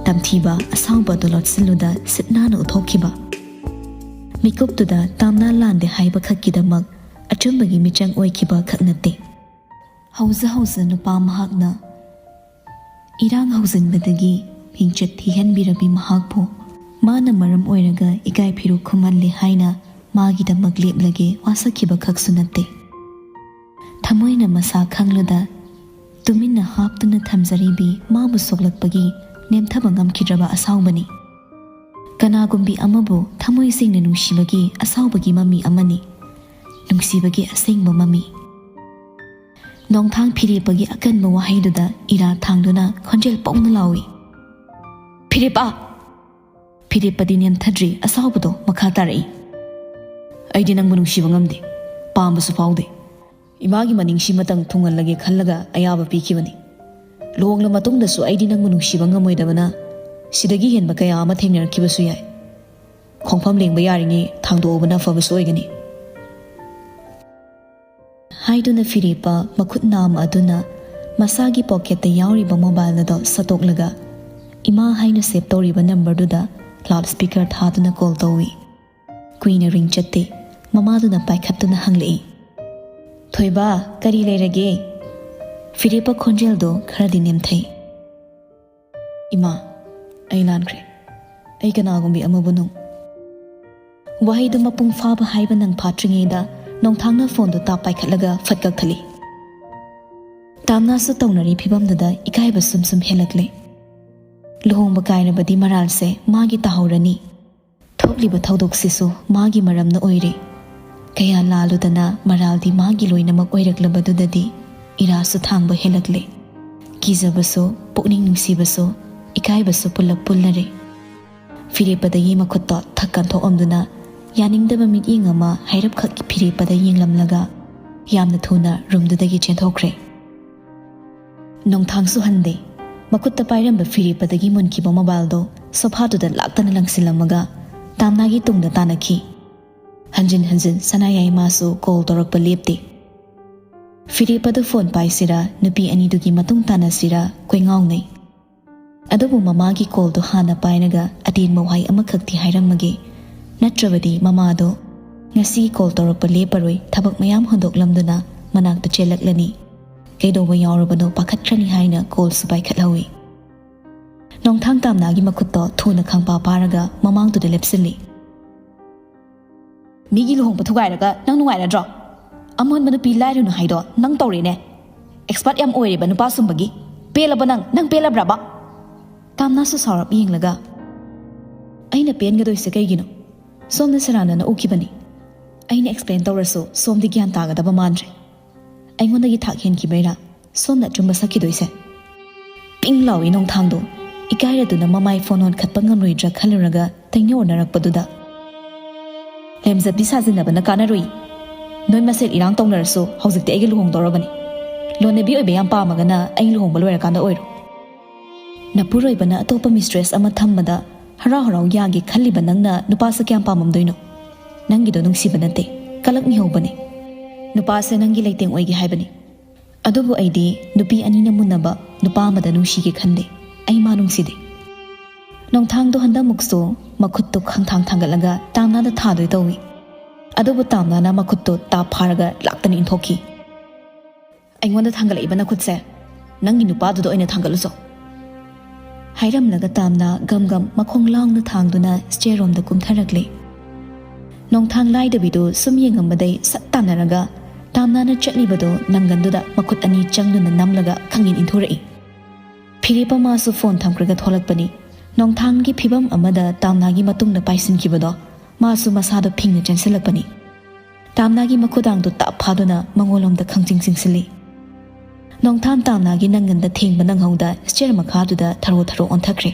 ꯇꯝꯊꯤꯕ ꯑꯁꯥꯎꯕ ꯑꯗꯨ ꯂꯣꯠꯁꯤꯜꯂꯨꯗ ꯁꯤꯠ ꯅꯥꯟꯅ ꯎꯠꯊꯣꯛꯈꯤꯕ꯫ ꯃꯤꯀꯨꯞꯇꯨꯗ ꯇꯥꯝꯅꯥ ꯂꯥꯟꯗꯦ ꯍꯥꯏꯕ ꯈꯛꯀꯤꯗꯃꯛ ꯑꯆꯨꯝꯕꯒꯤ ꯃꯤꯆꯪ ꯑꯣꯏꯈꯤꯕ ꯈꯛ ꯅꯠꯇꯦ꯫ ꯍꯧꯖ ꯍꯧꯖ ꯅꯨꯄꯥ ꯃꯍꯥꯛꯅ ꯏꯔꯥꯡ ꯍꯧꯖꯤꯟꯕꯗꯒꯤ ꯃꯤꯡꯆꯠ ꯊꯤꯍꯟꯕꯤꯔꯕꯤ ꯃꯍꯥꯛꯄꯨ ꯃꯥꯅ ꯃꯔꯝ ꯑꯣꯏꯔꯒ ꯏꯀꯥꯏ ꯐꯤꯔꯨꯛ ꯈꯨꯝꯍꯜꯂꯦ ꯍꯥꯏꯅ ꯃꯥꯒꯤꯗꯃꯛ ꯂꯦꯞꯂꯒꯦ ꯋꯥꯁꯛꯈꯤꯕ ꯈꯛꯁꯨ ꯅꯠꯇꯦ꯫ ꯊꯃꯣꯏꯅ ꯃꯁꯥ ꯈꯪꯂꯨꯗ ꯇꯨꯃꯤꯟꯅ ꯍꯥꯞꯇꯨꯅ ꯊꯝꯖꯔꯤꯕꯤ ꯃꯥꯕꯨ ꯁꯣꯛꯂꯛꯄꯒꯤ ꯅꯦꯝꯊꯕ ꯉꯝꯈꯤꯗ꯭ꯔꯕ ꯑꯁꯥꯎꯕꯅꯤ꯫ ꯀꯅꯥꯒꯨꯝꯕꯤ ꯑꯃꯕꯨ ꯊꯃꯣꯏ ꯁꯦꯡꯅ ꯅꯨꯡꯁꯤꯕꯒꯤ ꯑꯁꯥꯎꯕꯒꯤ ꯃꯃꯤ ꯑꯃꯅꯤ, ꯅꯨꯡꯁꯤꯕꯒꯤ ꯑꯁꯦꯡꯕ ꯃꯃꯤ꯫ ꯅꯣꯡꯊꯥꯡ ꯐꯤꯔꯦꯞꯄꯒꯤ ꯑꯀꯟꯕ ꯋꯥꯍꯩꯗꯨꯗ ꯏꯔꯥ ꯊꯥꯡꯗꯨꯅ ꯈꯣꯟꯖꯦꯜ ꯄꯧꯅ ꯂꯥꯎꯏ, "ꯐꯤꯔꯦꯞꯄ!" ꯐꯤꯔꯦꯞꯄꯗꯤ ꯅꯦꯝꯊꯗ꯭ꯔꯤ, ꯑꯁꯥꯎꯕꯗꯣ ꯃꯈꯥ ꯇꯥꯔꯛꯏ, "ꯑꯩꯗꯤ ꯅꯪꯕꯨ ꯅꯨꯡꯁꯤꯕ ꯉꯝꯗꯦ, ꯄꯥꯝꯕꯁꯨ ꯐꯥꯎꯗꯦ꯫ ꯏꯃꯥꯒꯤ ꯃꯅꯤꯡꯁꯤꯃꯇꯪ ꯊꯨꯡꯍꯜꯂꯒꯦ ꯈꯜꯂꯒ ꯑꯌꯥꯕ ꯄꯤꯈꯤꯕꯅꯤ꯫ ꯂꯨꯍꯣꯡꯂ ꯃꯇꯨꯡꯗꯁꯨ ꯑꯩꯗꯤ ꯅꯪꯕꯨ ꯅꯨꯡꯁꯤꯕ ꯉꯝꯃꯣꯏꯗꯕꯅ ꯁꯤꯗꯒꯤ ꯍꯦꯟꯕ ꯀꯌꯥ ꯑꯃ ꯊꯦꯡꯅꯔꯛꯈꯤꯕꯁꯨ ꯌꯥꯏ꯫ ꯈꯣꯡꯐꯝ ꯂꯦꯡꯕ ꯌꯥꯔꯤꯉꯩ ꯊꯥꯡꯗꯣꯛꯍꯧꯕꯅ ꯐꯕꯁꯨ ꯑꯣꯏꯒꯅꯤ"꯫ ꯍꯥꯏꯗꯨꯅ ꯐꯤꯔꯦꯞꯄ ꯃꯈꯨꯠ ꯅꯥꯝꯃ ꯑꯗꯨꯅ ꯃꯁꯥꯒꯤ ꯄꯣꯀꯦꯠꯇ ꯌꯥꯎꯔꯤꯕ ꯃꯣꯕꯥꯏꯜ ꯑꯗꯣ ꯁꯠꯇꯣꯛꯂꯒ ꯏꯃꯥ ꯍꯥꯏꯅ ꯁꯦꯞ ꯇꯧꯔꯤꯕ ꯅꯝꯕꯔꯗꯨꯗ ꯂꯥꯎꯗ ꯁ꯭ꯄꯤꯀꯔ ꯊꯥꯗꯨꯅ ꯀꯣꯜ ꯇꯧꯏ꯫ ꯀꯨꯏꯅ ꯔꯤꯡ ꯆꯠꯇꯦ꯫ ꯃꯃꯥꯗꯨꯅ ꯄꯥꯏꯈꯠꯇꯨꯅ ꯍꯪꯂꯛꯏ, "ꯊꯣꯏꯕ, ꯀꯔꯤ ꯂꯩꯔꯒꯦ?" ꯐꯤꯔꯦꯞꯄ ꯈꯣꯟꯖꯦꯜꯗꯣ ꯈꯔꯗꯤ ꯅꯦꯝꯊꯩ꯫ "ꯏꯃꯥ, ꯑꯩ ꯂꯥꯟꯈ꯭ꯔꯦ꯫ ꯑꯩ ꯀꯅꯥꯒꯨꯝꯕꯤ ꯑꯃꯕꯨ ꯅꯨꯡ-" ꯋꯥꯍꯩꯗꯨ ꯃꯄꯨꯡ ꯐꯥꯕ ꯍꯥꯏꯕ ꯅꯪ ꯐꯥꯠꯇ꯭ꯔꯤꯉꯩꯗ ꯅꯣꯡꯊꯥꯡꯅ ꯐꯣꯟꯗꯨ ꯇꯥꯞ ꯄꯥꯏꯈꯠꯂꯒ ꯐꯠ ꯀꯛꯊꯠꯂꯤ꯫ ꯇꯥꯝꯅꯥꯁꯨ ꯇꯧꯅꯔꯤ ꯐꯤꯕꯝꯗꯨꯗ ꯏꯀꯥꯏꯕ ꯁꯨꯝ ꯁꯨꯝ ꯍꯦꯜꯂꯛꯂꯦ꯫ ꯂꯨꯍꯣꯡꯕ ꯀꯥꯏꯔꯕꯗꯤ ꯃꯔꯥꯜꯁꯦ ꯃꯥꯒꯤ ꯇꯥꯍꯧꯔꯅꯤ꯫ ꯊꯣꯛꯂꯤꯕ ꯊꯧꯗꯣꯛꯁꯤꯁꯨ ꯃꯥꯒꯤ ꯃꯔꯝꯅ ꯑꯣꯏꯔꯦ꯫ ꯀꯌꯥ ꯂꯥꯜꯂꯨꯗꯅ ꯃꯔꯥꯜꯗꯤ ꯃꯥꯒꯤ ꯂꯣꯏꯅꯃꯛ ꯑꯣꯏꯔꯛꯂꯕꯗꯨꯗꯗꯤ ꯏꯔꯥꯁꯨ ꯊꯥꯡꯕ ꯍꯦꯜꯂꯛꯂꯦ꯫ ꯀꯤꯖꯕꯁꯨ, ꯄꯨꯛꯅꯤꯡ ꯅꯨꯡꯁꯤꯕꯁꯨ, ꯏꯀꯥꯏꯕꯁꯨ ꯄꯨꯜꯂꯞ ꯄꯨꯜꯂꯔꯦ꯫ ꯐꯤꯔꯦꯞꯄꯗꯒꯤ ꯃꯈꯨꯠꯇꯣ ꯊꯛ ꯀꯟꯊꯣꯛꯑꯝꯗꯨꯅ ꯌꯥꯅꯤꯡꯗꯕ ꯃꯤꯠꯌꯦꯡ ꯑꯃ ꯍꯥꯏꯔꯞꯈꯛ ꯐꯤꯔꯦꯞꯄꯗ ꯌꯦꯡꯂꯝꯂꯒ ꯌꯥꯝꯅ ꯊꯨꯅ ꯔꯨꯝꯗꯨꯗꯒꯤ ꯆꯦꯟꯊꯣꯛꯈ꯭ꯔꯦ꯫ ꯅꯣꯡꯊꯥꯡꯁꯨ ꯍꯟꯗꯦ꯫ ꯃꯈꯨꯠꯇ ꯄꯥꯏꯔꯝꯕ ꯐꯤꯔꯦꯞꯄꯗꯒꯤ ꯃꯨꯟꯈꯤꯕ ꯃꯣꯕꯥꯏꯜꯗꯣ ꯁꯣꯐꯥꯗꯨꯗ ꯂꯥꯛꯇꯅ ꯂꯪꯁꯤꯜꯂꯝꯃꯒ ꯇꯥꯝꯅꯥꯒꯤ ꯇꯨꯡꯗ ꯇꯥꯟꯅꯈꯤ꯫ ꯍꯟꯖꯤꯟ ꯍꯟꯖꯤꯟ ꯁꯅꯥꯌꯥꯏꯃꯥꯁꯨ ꯀꯣꯜ ꯇꯧꯔꯛꯄ ꯂꯦꯞꯇꯦ꯫ ꯐꯤꯔꯦꯞꯄꯗ ꯐꯣꯟ ꯄꯥꯏꯁꯤꯔꯥ, ꯅꯨꯄꯤ ꯑꯅꯤꯗꯨꯒꯤ ꯃꯇꯨꯡ ꯇꯥꯟꯅꯁꯤꯔꯥ ꯀꯣꯏꯉꯥꯎꯅꯩ꯫ ꯑꯗꯨꯕꯨ ꯃꯃꯥꯒꯤ ꯀꯣꯜꯗꯣ ꯍꯥꯟꯅ ꯄꯥꯏꯔꯒ ꯑꯇꯦꯟꯕ ꯋꯥꯍꯩ ꯑꯃꯈꯛꯇꯤ ꯍꯥꯏꯔꯝꯃꯒꯦ꯫ ꯅꯠꯇ꯭ꯔꯕꯗꯤ ꯃꯃꯥꯗꯣ ꯉꯁꯤ ꯀꯣꯜ ꯇꯧꯔꯛꯄ ꯂꯦꯞꯄꯔꯣꯏ, ꯊꯕꯛ ꯃꯌꯥꯝ ꯍꯨꯟꯗꯣꯛꯂꯝꯗꯨꯅ ꯃꯅꯥꯛꯇ ꯆꯦꯜꯂꯛꯂꯅꯤ꯫ ꯀꯩꯗꯧꯕ ꯌꯥꯎꯔꯕꯅꯣ ꯄꯥꯈꯠꯈ꯭ꯔꯅꯤ ꯍꯥꯏꯅ ꯀꯣꯜꯁꯨ ꯄꯥꯏꯈꯠꯍꯧꯏ꯫ ꯅꯣꯡꯊꯥꯡ ꯇꯥꯝꯅꯥꯒꯤ ꯃꯈꯨꯠꯇꯣ ꯊꯨꯅ ꯈꯪꯄꯥ ꯄꯥꯔꯒ ꯃꯃꯥꯡꯗꯨꯗ ꯂꯦꯞꯁꯤꯜꯂꯤ꯫ "ꯃꯤꯒꯤ ꯂꯨꯍꯣꯡꯕ ꯊꯨꯒꯥꯏꯔꯒ ꯅꯪ ꯅꯨꯡꯉꯥꯏꯔꯗ꯭ꯔꯣ? ꯑꯃꯣꯟꯕ ꯅꯨꯄꯤ ꯂꯥꯏꯔꯨꯅꯨ ꯍꯥꯏꯗꯣ ꯅꯪ ꯇꯧꯔꯦꯅꯦ꯫ ꯑꯦꯛꯁꯄꯥꯔꯠ ꯌꯥꯝ ꯑꯣꯏꯔꯦꯕ ꯅꯨꯄꯥ ꯁꯨꯝꯕꯒꯤ꯫ ꯄꯦꯜꯂꯕꯣ ꯅꯪ? ꯅꯪ ꯄꯦꯜꯂꯕ꯭ꯔꯕ?" ꯇꯥꯝꯅꯥꯁꯨ ꯁꯥꯎꯔꯞ ꯌꯦꯡꯂꯒ, "ꯑꯩꯅ ꯄꯦꯟꯒꯗꯣꯏꯁꯦ ꯀꯩꯒꯤꯅꯣ? ꯁꯣꯝꯅ ꯁꯦꯔꯥꯟꯅꯅ ꯎꯈꯤꯕꯅꯤ꯫ ꯑꯩꯅ ꯑꯦꯛꯁꯄ꯭ꯂꯦꯟ ꯇꯧꯔꯁꯨ ꯁꯣꯝꯗꯤ ꯒ꯭ꯌꯥꯟ ꯇꯥꯒꯗꯕ ꯃꯥꯟꯗ꯭ꯔꯦ꯫ ꯑꯩꯉꯣꯟꯗꯒꯤ ꯊꯥꯛ ꯍꯦꯟꯈꯤꯕꯩꯔꯥ ꯁꯣꯝꯅ ꯑꯆꯨꯝꯕ ꯁꯛꯈꯤꯗꯣꯏꯁꯦ?" ꯄꯤꯡ ꯂꯥꯎꯏ ꯅꯣꯡꯊꯥꯡꯗꯣ꯫ ꯏꯀꯥꯏꯔꯗꯨꯅ ꯃꯃꯥꯏ ꯐꯣꯟ ꯑꯣꯟꯈꯠꯄ ꯉꯝꯂꯣꯏꯗ꯭ꯔꯥ ꯈꯜꯂꯨꯔꯒ ꯇꯩꯅ ꯑꯣꯟꯅꯔꯛꯄꯗꯨꯗ, "ꯂꯦꯝꯖꯕꯤ ꯁꯥꯖꯤꯟꯅꯕꯅ ꯀꯥꯟꯅꯔꯨꯏ꯫ ꯅꯣꯏ ꯃꯁꯦꯜ ꯏꯔꯥꯡ ꯇꯧꯅꯔꯁꯨ ꯍꯧꯖꯤꯛꯇꯤ ꯑꯩꯒ ꯂꯨꯍꯣꯡꯗꯧꯔꯕꯅꯤ꯫ ꯂꯣꯟꯅꯕꯤ ꯑꯣꯏꯕ ꯌꯥꯝ ꯄꯥꯝꯃꯒꯅ ꯑꯩ ꯂꯨꯍꯣꯡꯕ ꯂꯣꯏꯔꯀꯥꯟꯗ ꯑꯣꯏꯔꯣ꯫ ꯅꯄꯨꯔꯣꯏꯕꯅ ꯑꯇꯣꯞꯄ ꯃꯤꯁꯇ꯭ꯔꯦꯁ ꯑꯃ ꯊꯝꯕꯗ ꯍꯔꯥꯎ ꯍꯔꯥꯎ ꯌꯥꯒꯦ ꯈꯜꯂꯤꯕ ꯅꯪꯅ ꯅꯨꯄꯥꯁꯦ ꯀꯌꯥꯝ ꯄꯥꯝꯃꯝꯗꯣꯏꯅꯣ? ꯅꯪꯒꯤꯗꯣ ꯅꯨꯡꯁꯤꯕ ꯅꯠꯇꯦ, ꯀꯂꯛ ꯃꯤꯍꯧꯕꯅꯦ꯫ ꯅꯨꯄꯥꯁꯦ ꯅꯪꯒꯤ ꯂꯩꯇꯦꯡ ꯑꯣꯏꯒꯦ ꯍꯥꯏꯕꯅꯤ꯫ ꯑꯗꯨꯕꯨ ꯑꯩꯗꯤ ꯅꯨꯄꯤ ꯑꯅꯤꯅ ꯃꯨꯟꯅꯕ ꯅꯨꯄꯥ ꯑꯃꯗ ꯅꯨꯡꯁꯤꯒꯦ ꯈꯟꯗꯦ꯫ ꯑꯩ ꯃꯥ ꯅꯨꯡꯁꯤꯗꯦ꯫" ꯅꯣꯡꯊꯥꯡꯗꯣ ꯍꯟꯗꯛꯃꯨꯛꯁꯨ ꯃꯈꯨꯠꯇꯨ ꯈꯪꯊꯥꯡ ꯊꯥꯡꯒꯠꯂꯒ ꯇꯥꯝꯅꯥꯗ ꯊꯥꯗꯣꯏ ꯇꯧꯏ꯫ ꯑꯗꯨꯕꯨ ꯇꯥꯝꯅꯥꯅ ꯃꯈꯨꯠꯇꯨ ꯇꯥꯞ ꯐꯥꯔꯒ ꯂꯥꯛꯇꯅ ꯏꯟꯊꯣꯛꯈꯤ꯫ "ꯑꯩꯉꯣꯟꯗ ꯊꯥꯡꯒꯠꯂꯛꯏꯕ ꯅꯈꯨꯠꯁꯦ ꯅꯪꯒꯤ ꯅꯨꯄꯥꯗꯨꯗ ꯑꯣꯏꯅ ꯊꯥꯡꯒꯠꯂꯨꯆꯣ꯫" ꯍꯥꯏꯔꯝꯂꯒ ꯇꯥꯝꯅꯥ ꯒꯝ ꯒꯝ ꯃꯈꯣꯡ ꯂꯥꯎꯅ ꯊꯥꯡꯗꯨꯅ ꯁ꯭ꯇꯦꯌꯔ ꯔꯣꯝꯗ ꯀꯨꯝꯊꯔꯛꯂꯦ꯫ ꯅꯣꯡꯊꯥꯡ ꯂꯥꯏꯗꯕꯤꯗꯨ ꯁꯨꯝ ꯌꯦꯡꯉꯝꯕꯗꯩ ꯁꯠ ꯇꯥꯟꯅꯔꯒ ꯇꯥꯝꯅꯥꯅ ꯆꯠꯂꯤꯕꯗꯨ ꯅꯪꯒꯟꯗꯨꯗ ꯃꯈꯨꯠ ꯑꯅꯤ ꯆꯪꯗꯨꯅ ꯅꯝꯂꯒ ꯈꯪꯏꯟ ꯏꯟꯊꯣꯔꯛꯏ꯫ ꯐꯤꯔꯦꯞꯄ ꯃꯥꯁꯨ ꯐꯣꯟ ꯊꯝꯈ꯭ꯔꯒ ꯊꯣꯛꯂꯛꯄꯅꯤ꯫ ꯅꯣꯡꯊꯥꯡꯒꯤ ꯐꯤꯕꯝ ꯑꯃꯗ ꯇꯥꯝꯅꯥꯒꯤ ꯃꯇꯨꯡꯗ ꯄꯥꯏꯁꯤꯟꯈꯤꯕꯗꯣ ꯃꯥꯁꯨ ꯃꯁꯥꯗꯣ ꯐꯤꯡꯅ ꯆꯦꯟꯁꯤꯜꯂꯛꯄꯅꯤ꯫ ꯇꯥꯝꯅꯥꯒꯤ ꯃꯈꯨꯗꯥꯡꯗꯨ ꯇꯥꯞ ꯐꯥꯗꯨꯅ ꯃꯉꯣꯟꯂꯣꯝꯗ ꯈꯪꯆꯤꯡ ꯆꯤꯡꯁꯤꯜꯂꯤ꯫ ꯅꯣꯡꯊꯥꯡ ꯇꯥꯝꯅꯥꯒꯤ ꯅꯪꯒꯟꯗ ꯊꯦꯡꯕ ꯅꯪꯍꯧꯗ ꯁ꯭ꯇꯤꯌꯔ ꯃꯈꯥꯗꯨꯗ ꯊꯔꯣ ꯊꯔꯣ ꯑꯣꯟꯊꯈ꯭ꯔꯦ꯫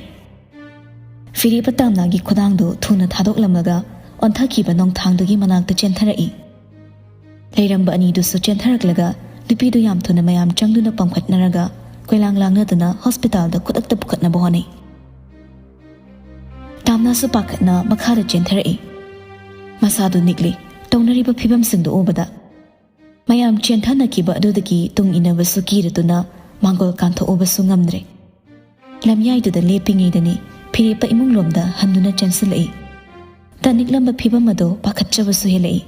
ꯐꯤꯔꯦꯞꯄ ꯇꯥꯝꯅꯥꯒꯤ ꯈꯨꯗꯥꯡꯗꯨ ꯊꯨꯅ ꯊꯥꯗꯣꯛꯂꯝꯂꯒ ꯑꯣꯟꯊꯈꯤꯕ ꯅꯣꯡꯊꯥꯡꯗꯨꯒꯤ ꯃꯅꯥꯛꯇ ꯆꯦꯟꯊꯔꯛꯏ꯫ ꯂꯩꯔꯝꯕ ꯑꯅꯤꯗꯨꯁꯨ ꯆꯦꯟꯊꯔꯛꯂꯒ ꯅꯨꯄꯤꯗꯨ ꯌꯥꯝ ꯊꯨꯅ ꯃꯌꯥꯝ ꯆꯪꯗꯨꯅ ꯄꯝꯈꯠꯅꯔꯒ ꯀꯣꯏꯂꯥꯡ ꯂꯥꯡꯅꯗꯨꯅ ꯍꯣꯁꯄꯤꯇꯥꯜꯗ ꯈꯨꯗꯛꯇ ꯄꯨꯈꯠꯅꯕ ꯍꯣꯠꯅꯩ꯫ ꯇꯥꯝꯅꯥꯁꯨ ꯄꯥꯈꯠꯅ ꯃꯈꯥꯗ ꯆꯦꯟꯊꯔꯛꯏ꯫ ꯃꯁꯥꯗꯨ ꯅꯤꯛꯂꯤ꯫ ꯇꯧꯅꯔꯤꯕ ꯐꯤꯕꯝꯁꯤꯡꯗꯨ ꯎꯕꯗ ꯃꯌꯥꯝ ꯆꯦꯟꯊꯅꯈꯤꯕ ꯑꯗꯨꯗꯒꯤ ꯇꯨꯡ ꯏꯟꯅꯕꯁꯨ ꯀꯤꯔꯗꯨꯅ ꯃꯥꯡꯒꯣꯜ ꯀꯥꯟꯊꯣꯛꯎꯕꯁꯨ ꯉꯝꯗ꯭ꯔꯦ꯫ ꯂꯝꯌꯥꯏꯗꯨꯗ ꯂꯦꯞꯄꯤꯉꯩꯗꯅꯤ ꯐꯤꯔꯦꯞꯄ ꯏꯃꯨꯡꯂꯣꯝꯗ ꯍꯟꯗꯨꯅ ꯆꯦꯟꯁꯤꯜꯂꯛꯏ꯫ ꯇꯅꯤꯛꯂꯝꯕ ꯐꯤꯕꯝ ꯑꯗꯣ ꯄꯥꯈꯠꯆꯕꯁꯨ ꯍꯦꯜꯂꯛꯏ꯫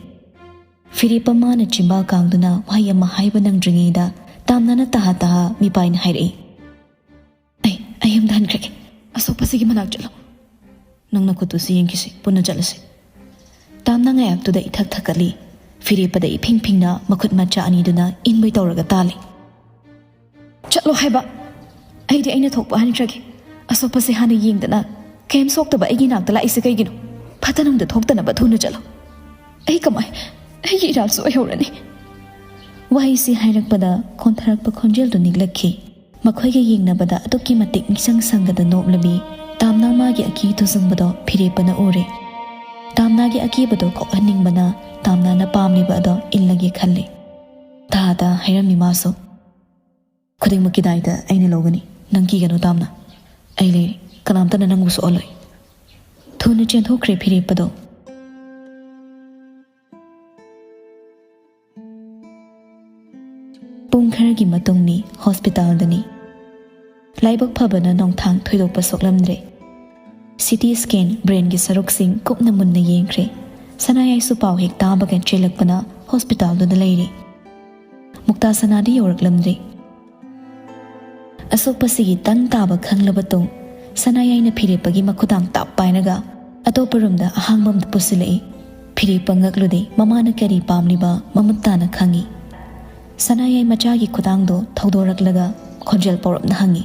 ꯐꯤꯔꯦꯞꯄ ꯃꯥꯅ ꯆꯤꯝꯕꯥꯜ ꯀꯥꯡꯗꯨꯅ ꯋꯥꯍꯩ ꯑꯃ ꯍꯥꯏꯕ ꯅꯪꯗ꯭ꯔꯤꯉꯩꯗ ꯇꯥꯝꯅꯥꯅ ꯇꯍꯥ ꯇꯍꯥ ꯃꯤꯄꯥꯏꯅ ꯍꯥꯏꯔꯛꯏ, "ꯑꯩ ꯑꯩ ꯌꯨꯝꯗ ꯍꯟꯈ꯭ꯔꯒꯦ꯫ ꯑꯁꯣꯛꯄꯁꯤꯒꯤ ꯃꯅꯥꯛ ꯆꯠꯂꯣ꯫ ꯅꯪ ꯅꯈꯨꯠꯇꯨꯁꯨ ꯌꯦꯡꯈꯤꯁꯤ, ꯄꯨꯟꯅ ꯆꯠꯂꯁꯤ꯫" ꯇꯥꯝꯅꯥ ꯉꯥꯌꯥꯛꯇꯨꯗ ꯏꯊꯛ ꯊꯛꯀꯠꯂꯤ꯫ ꯐꯤꯔꯦꯞꯄꯗ ꯏꯐꯤꯡ ꯐꯤꯡꯅ ꯃꯈꯨꯠ ꯃꯆꯥ ꯑꯅꯤꯗꯨꯅ ꯏꯟꯕꯩ ꯇꯧꯔꯒ ꯇꯥꯜꯂꯤ꯫ "ꯆꯠꯂꯣ ꯍꯥꯏꯕ꯫ ꯑꯩꯗꯤ ꯑꯩꯅ ꯊꯣꯛꯄ ꯍꯟꯈ꯭ꯔꯒꯦ꯫ ꯑꯁꯣꯛꯄꯁꯦ ꯍꯥꯟꯅ ꯌꯦꯡꯗꯅ ꯀꯩꯝ ꯁꯣꯛꯇꯕ ꯑꯩꯒꯤ ꯅꯥꯛꯇ ꯂꯥꯛꯏꯁꯦ ꯀꯩꯒꯤꯅꯣ? ꯐꯠꯇ ꯅꯨꯡꯗ ꯊꯣꯛꯇꯅꯕ ꯊꯨꯅ ꯆꯠꯂꯣ꯫ ꯑꯩ ꯀꯃꯥꯏ ꯑꯩꯒꯤ ꯏꯔꯥꯜꯁꯨ ꯑꯣꯏꯍꯧꯔꯅꯤ꯫" ꯋꯥꯍꯩꯁꯤ ꯍꯥꯏꯔꯛꯄꯗ ꯀꯣꯟꯊꯔꯛꯄ ꯈꯣꯟꯖꯦꯜꯗꯨ ꯅꯤꯛꯂꯛꯈꯤ꯫ ꯃꯈꯣꯏꯒ ꯌꯦꯡꯅꯕꯗ ꯑꯗꯨꯛꯀꯤ ꯃꯇꯤꯛ ꯃꯤꯆꯪ ꯁꯪꯒꯗ ꯅꯣꯛꯂꯕꯤ ꯇꯥꯝꯅꯥ ꯃꯥꯒꯤ ꯑꯀꯤ ꯇꯨꯖꯨꯡꯕꯗꯣ ꯐꯤꯔꯦꯞꯄꯅ ꯎꯔꯦ꯫ ꯇꯥꯝꯅꯥꯒꯤ ꯑꯀꯤꯕꯗꯣ ꯀꯣꯛꯍꯟꯅꯤꯡꯕꯅ ꯇꯥꯝꯅꯥꯅ ꯄꯥꯝꯂꯤꯕ ꯑꯗꯣ ꯏꯜꯂꯒꯦ ꯈꯜꯂꯤ꯫ ꯇꯥꯗ ꯍꯥꯏꯔꯝꯃꯤ ꯃꯥꯁꯨ, "ꯈꯨꯗꯤꯡꯃꯛꯀꯤ ꯗꯥꯏꯇ ꯑꯩꯅ ꯂꯧꯒꯅꯤ꯫ ꯅꯪ ꯀꯤꯒꯅꯨ ꯇꯥꯝꯅꯥ꯫ ꯑꯩ ꯂꯩꯔꯤ꯫ ꯀꯅꯥꯝꯇꯅ ꯅꯪꯕꯨ ꯁꯣꯛꯍꯜꯂꯣꯏ꯫" ꯊꯨꯅ ꯆꯦꯟꯊꯣꯛꯈ꯭ꯔꯦ ꯐꯤꯔꯦꯞꯄꯗꯣ꯫ ꯄꯨꯡ ꯈꯔꯒꯤ ꯃꯇꯨꯡꯅꯤ ꯍꯣꯁꯄꯤꯇꯥꯜꯗꯅꯤ꯫ ꯂꯥꯏꯕꯛ ꯐꯕꯅ ꯅꯣꯡꯊꯥꯡ ꯊꯣꯏꯗꯣꯛꯄ ꯁꯣꯛꯂꯝꯗ꯭ꯔꯦ꯫ ꯁꯤ ꯇꯤ ꯁ꯭ꯀꯦꯟ, ꯕ꯭ꯔꯦꯟꯒꯤ ꯁꯔꯨꯛꯁꯤꯡ ꯀꯨꯞꯅ ꯃꯨꯟꯅ ꯌꯦꯡꯈ꯭ꯔꯦ꯫ ꯁꯅꯥꯌꯥꯏꯁꯨ ꯄꯥꯎ ꯍꯦꯛ ꯇꯥꯕꯒ ꯆꯦꯜꯂꯛꯄꯅ ꯍꯣꯁꯄꯤꯇꯥꯜꯗꯨꯗ ꯂꯩꯔꯤ꯫ ꯃꯨꯛꯇꯥ ꯁꯅꯥꯗꯤ ꯌꯧꯔꯛꯂꯝꯗ꯭ꯔꯤ꯫ ꯑꯁꯣꯛꯄꯁꯤꯒꯤ ꯇꯪ ꯇꯥꯕ ꯈꯪꯂꯕ ꯇꯨꯡ ꯁꯅꯥꯌꯥꯏꯅ ꯐꯤꯔꯦꯞꯄꯒꯤ ꯃꯈꯨꯗꯥꯡ ꯇꯥꯞ ꯄꯥꯏꯔꯒ ꯑꯇꯣꯞꯄ ꯔꯨꯝꯗ ꯑꯍꯥꯡꯕ ꯑꯃꯗ ꯄꯨꯁꯤꯜꯂꯛꯏ꯫ ꯐꯤꯔꯦꯞꯄ ꯉꯛꯂꯨꯗꯦ ꯃꯃꯥꯅ ꯀꯔꯤ ꯄꯥꯝꯂꯤꯕ ꯃꯃꯨꯠ ꯇꯥꯅ ꯈꯪꯏ꯫ ꯁꯅꯥꯌꯥꯏ ꯃꯆꯥꯒꯤ ꯈꯨꯗꯥꯡꯗꯣ ꯊꯧꯗꯣꯔꯛꯂꯒ ꯈꯣꯟꯖꯦꯜ ꯄꯧꯔꯞꯅ ꯍꯪꯏ,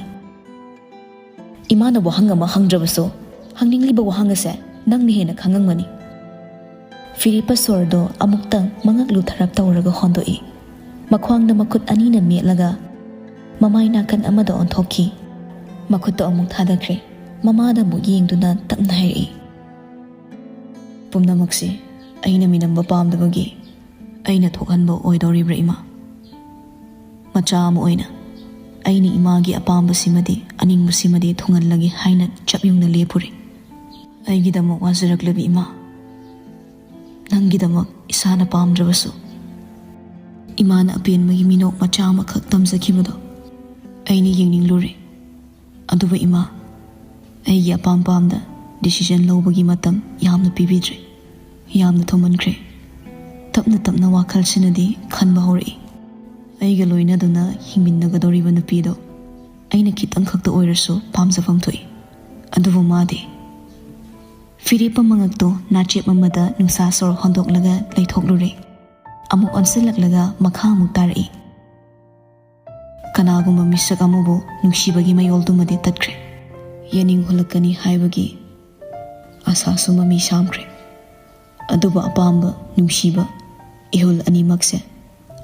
ꯏꯃꯥꯅ ꯋꯥꯍꯪ ꯑꯃ ꯍꯪꯗ꯭ꯔꯕꯁꯨ, ꯍꯪꯅꯤꯡꯂꯤꯕ ꯋꯥꯍꯪ ꯑꯁꯦ ꯅꯪꯅ ꯍꯦꯟꯅ ꯈꯪꯉꯝꯒꯅꯤ꯫ ꯐꯤꯔꯦꯞꯄ ꯁꯣꯔꯗꯣ ꯑꯃꯨꯛꯇꯪ ꯃꯉꯛ ꯂꯨꯊꯔꯞ ꯇꯧꯔꯒ ꯍꯣꯟꯗꯣꯛꯏ꯫ ꯃꯈ꯭ꯋꯥꯡꯗ ꯃꯈꯨꯠ ꯑꯅꯤꯅ ꯃꯦꯠꯂꯒ ꯃꯃꯥꯏ ꯅꯥꯀꯟ ꯑꯃꯗ ꯑꯣꯟꯊꯣꯛꯈꯤ꯫ ꯃꯈꯨꯠꯇꯣ ꯑꯃꯨꯛ ꯊꯥꯗꯈ꯭ꯔꯦ꯫ ꯃꯃꯥꯗ ꯑꯃꯨꯛ ꯌꯦꯡꯗꯨꯅ ꯇꯞꯅ ꯍꯥꯏꯔꯛꯏ, "ꯄꯨꯝꯅꯃꯛꯁꯤ ꯑꯩꯅ ꯃꯤꯅꯝꯕ ꯄꯥꯝꯗꯕꯒꯤ ꯑꯩꯅ ꯊꯣꯛꯍꯟꯕ ꯑꯣꯏꯗꯧꯔꯤꯕ꯭ꯔꯥ, ꯏꯃꯥ? ꯃꯆꯥ ꯑꯃ ꯑꯣꯏꯅ ꯑꯩꯅ ꯏꯃꯥꯒꯤ ꯑꯄꯥꯝꯕꯁꯤꯃꯗꯤ, ꯑꯅꯤꯡꯕꯁꯤꯃꯗꯤ ꯊꯨꯡꯍꯜꯂꯒꯦ ꯍꯥꯏꯅ ꯆꯞ ꯌꯨꯡꯅ ꯂꯦꯞꯄꯨꯔꯦ꯫ ꯑꯩꯒꯤꯗꯃꯛ ꯋꯥꯖꯔꯛꯂꯕꯤ ꯏꯃꯥ, ꯅꯪꯒꯤꯗꯃꯛ ꯏꯁꯥꯅ ꯄꯥꯝꯗ꯭ꯔꯕꯁꯨ, ꯏꯃꯥꯅ ꯑꯄꯦꯟꯕꯒꯤ ꯃꯤꯅꯣꯛ ꯃꯆꯥ ꯑꯃꯈꯛ ꯇꯝꯖꯈꯤꯕꯗꯣ ꯑꯩꯅ ꯌꯦꯡꯅꯤꯡꯂꯨꯔꯦ꯫ ꯑꯗꯨꯕꯨ ꯏꯃꯥ, ꯑꯩꯒꯤ ꯑꯄꯥꯝ ꯄꯥꯝꯗ decision ꯂꯧꯕꯒꯤ ꯃꯇꯝ ꯌꯥꯝꯅ ꯄꯤꯕꯤꯗ꯭ꯔꯦ꯫ ꯌꯥꯝꯅ ꯊꯨꯃꯟꯈ꯭ꯔꯦ꯫ ꯇꯞꯅ ꯇꯞꯅ ꯋꯥꯈꯜꯁꯤꯅꯗꯤ ꯈꯟꯕ ꯍꯧꯔꯛꯏ꯫ ꯑꯩꯒ ꯂꯣꯏꯅꯗꯨꯅ ꯍꯤꯡꯃꯤꯟꯅꯒꯗꯧꯔꯤꯕ ꯅꯨꯄꯤꯗꯣ ꯑꯩꯅ ꯈꯤꯇꯪ ꯈꯛꯇ ꯑꯣꯏꯔꯁꯨ ꯄꯥꯝꯖꯐꯝ ꯊꯣꯛꯏ꯫ ꯑꯗꯨꯕꯨ ꯃꯥꯗꯤ?" ꯐꯤꯔꯦꯞꯄ ꯃꯉꯛꯇꯣ ꯅꯥꯆꯦꯞ ꯑꯃꯗ ꯅꯨꯡꯁꯥ ꯁꯣꯔ ꯍꯣꯟꯗꯣꯛꯂꯒ ꯂꯩꯊꯣꯛꯂꯨꯔꯦ꯫ ꯑꯃꯨꯛ ꯑꯣꯟꯁꯤꯜꯂꯛꯂꯒ ꯃꯈꯥ ꯑꯃꯨꯛ ꯇꯥꯔꯛꯏ꯫ "ꯀꯅꯥꯒꯨꯝꯕ ꯃꯤꯁꯛ ꯑꯃꯕꯨ ꯅꯨꯡꯁꯤꯕꯒꯤ ꯃꯌꯣꯜꯗꯨꯃꯗꯤ ꯇꯠꯈ꯭ꯔꯦ꯫ ꯌꯦꯅꯤꯡ ꯍꯨꯜꯂꯛꯀꯅꯤ ꯍꯥꯏꯕꯒꯤ ꯑꯥꯁꯥꯁꯨ ꯃꯃꯤ ꯁꯥꯝꯈ꯭ꯔꯦ꯫ ꯑꯗꯨꯕꯨ ꯑꯄꯥꯝꯕ, ꯅꯨꯡꯁꯤꯕ, ꯏꯍꯨꯜ ꯑꯅꯤꯃꯛꯁꯦ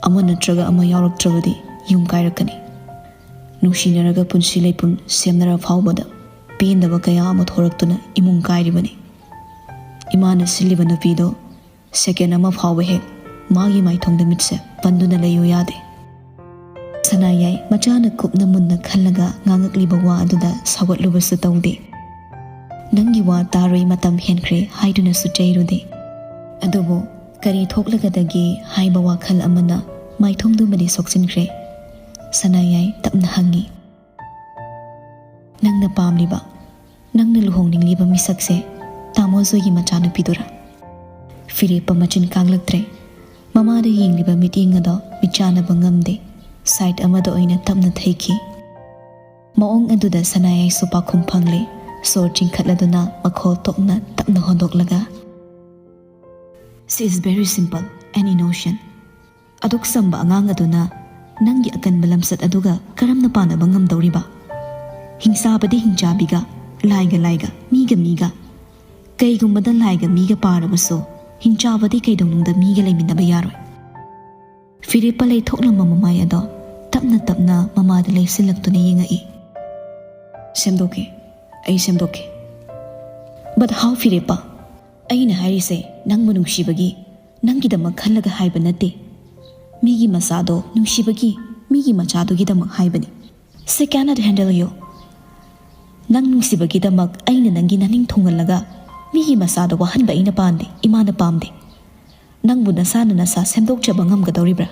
ꯑꯃ ꯅꯠꯇ꯭ꯔꯒ ꯑꯃ ꯌꯥꯎꯔꯛꯇ꯭ꯔꯕꯗꯤ ꯌꯨꯝ ꯀꯥꯏꯔꯛꯀꯅꯤ꯫ ꯅꯨꯡꯁꯤꯅꯔꯒ ꯄꯨꯟꯁꯤ ꯂꯩꯄꯨꯟ ꯁꯦꯝꯅꯔ ꯐꯥꯎꯕꯗ ꯄꯦꯟꯗꯕ ꯀꯌꯥ ꯑꯃ ꯊꯣꯔꯛꯇꯨꯅ ꯏꯃꯨꯡ ꯀꯥꯏꯔꯤꯕꯅꯤ꯫ ꯏꯃꯥꯅ ꯁꯤꯜꯂꯤꯕ ꯅꯨꯄꯤꯗꯣ second ꯑꯃ ꯐꯥꯎꯕ ꯍꯦꯛ ꯃꯥꯒꯤ ꯃꯥꯏꯊꯣꯡꯗ ꯃꯤꯠꯁꯦ ꯄꯟꯗꯨꯅ ꯂꯩꯌꯨ ꯌꯥꯗꯦ꯫" ꯁꯅꯥꯌꯥꯏ ꯃꯆꯥꯅ ꯀꯨꯞꯅ ꯃꯨꯟꯅ ꯈꯜꯂꯒ ꯉꯥꯡꯉꯛꯂꯤꯕ ꯋꯥ ꯑꯗꯨꯗ ꯁꯥꯎꯒꯠꯂꯨꯕꯁꯨ ꯇꯧꯗꯦ꯫ "ꯅꯪꯒꯤ ꯋꯥ ꯇꯥꯔꯣꯏ, ꯃꯇꯝ ꯍꯦꯟꯈ꯭ꯔꯦ" ꯍꯥꯏꯗꯨꯅꯁꯨ ꯆꯩꯔꯨꯗꯦ꯫ ꯑꯗꯨꯕꯨ ꯀꯔꯤ ꯊꯣꯛꯂꯒꯗꯒꯦ ꯍꯥꯏꯕ ꯋꯥꯈꯜ ꯑꯃꯅ ꯃꯥꯏꯊꯣꯡꯗꯨꯃꯗꯤ ꯁꯣꯛꯆꯤꯟꯈ꯭ꯔꯦ꯫ ꯁꯅꯥꯌꯥꯏ ꯇꯞꯅ ꯍꯪꯉꯤ, "ꯅꯪꯅ ꯄꯥꯝꯂꯤꯕ, ꯅꯪꯅ ꯂꯨꯍꯣꯡꯅꯤꯡꯂꯤꯕ ꯃꯤꯁꯛꯁꯦ ꯇꯥꯃꯣ ꯖꯣꯏꯒꯤ ꯃꯆꯥꯅꯨꯄꯤꯗꯨꯔꯥ?" ꯐꯤꯔꯦꯞꯄ ꯃꯆꯤꯟ ꯀꯥꯡꯂꯛꯇ꯭ꯔꯦ꯫ ꯃꯃꯥꯗ ꯌꯦꯡꯂꯤꯕ ꯃꯤꯠꯌꯦꯡ ꯑꯗꯣ ꯃꯤꯠꯆꯥꯟꯅꯕ ꯉꯝꯗꯦ꯫ Side ꯑꯃꯗ ꯑꯣꯏꯅ ꯇꯞꯅ ꯊꯩꯈꯤ꯫ ꯃꯑꯣꯡ ꯑꯗꯨꯗ ꯁꯅꯥꯌꯥꯏꯁꯨ ꯄꯥꯎꯈꯨꯝ ꯐꯪꯂꯦ꯫ ꯁꯣꯔ ꯆꯤꯡꯈꯠꯂꯗꯨꯅ ꯃꯈꯣꯜ ꯇꯣꯛꯅ ꯇꯞꯅ ꯍꯣꯟꯗꯣꯛꯂꯒ, "She is very simple and innocent꯫ ꯑꯗꯨꯛ ꯆꯝꯕ ꯑꯉꯥꯡ ꯑꯗꯨꯅ ꯅꯪꯒꯤ ꯑꯀꯟꯕ ꯂꯝꯆꯠ ꯑꯗꯨꯒ ꯀꯔꯝꯅ ꯄꯥꯟꯅꯕ ꯉꯝꯗꯧꯔꯤꯕ?" ꯍꯤꯡꯆꯥꯕꯗꯤ ꯍꯤꯡꯆꯥꯕꯤꯒ, ꯂꯥꯏꯒ ꯂꯥꯏꯒ, ꯃꯤꯒ ꯃꯤꯒ꯫ ꯀꯩꯒꯨꯝꯕꯗ ꯂꯥꯏꯒ ꯃꯤꯒ ꯄꯥꯔꯕꯁꯨ, ꯍꯤꯡꯆꯥꯕꯗꯤ ꯀꯩꯗꯧꯅꯨꯡꯗ ꯃꯤꯒ ꯂꯩꯃꯤꯟꯅꯕ ꯌꯥꯔꯣꯏ꯫ ꯐꯤꯔꯦꯞꯄ ꯂꯩꯊꯣꯛꯂꯝꯕ ꯃꯃꯥꯏ ꯑꯗꯣ ꯇꯞꯅ ꯇꯞꯅ ꯃꯃꯥꯗ ꯂꯩꯁꯤꯜꯂꯛꯇꯨꯅ ꯌꯦꯡꯉꯛꯏ꯫ "ꯁꯦꯝꯗꯣꯛꯀꯦ, ꯑꯩ ꯁꯦꯝꯗꯣꯛꯀꯦ꯫ But how, ꯐꯤꯔꯦꯞꯄ? ꯑꯩꯅ ꯍꯥꯏꯔꯤꯁꯦ ꯅꯪꯕꯨ ꯅꯨꯡꯁꯤꯕꯒꯤ, ꯅꯪꯒꯤꯗꯃꯛ ꯈꯜꯂꯒ ꯍꯥꯏꯕ ꯅꯠꯇꯦ꯫ ꯃꯤꯒꯤ ꯃꯆꯥꯗꯣ ꯅꯨꯡꯁꯤꯕꯒꯤ, ꯃꯤꯒꯤ ꯃꯆꯥꯗꯨꯒꯤꯗꯃꯛ ꯍꯥꯏꯕꯅꯤ꯫ She cannot handle you꯫ ꯅꯪ ꯅꯨꯡꯁꯤꯕꯒꯤꯗꯃꯛ ꯑꯩꯅ ꯅꯪꯒꯤ ꯅꯅꯤꯡ ꯊꯨꯡꯍꯜꯂꯒ ꯃꯤꯒꯤ ꯃꯆꯥꯗꯣ ꯋꯥꯍꯟꯕ ꯑꯩꯅ ꯄꯥꯝꯗꯦ, ꯏꯃꯥꯅ ꯄꯥꯝꯗꯦ꯫ ꯅꯪꯕꯨ ꯅꯁꯥꯅ ꯅꯁꯥ ꯁꯦꯝꯗꯣꯛꯆꯕ ꯉꯝꯒꯗꯧꯔꯤꯕ꯭ꯔꯥ?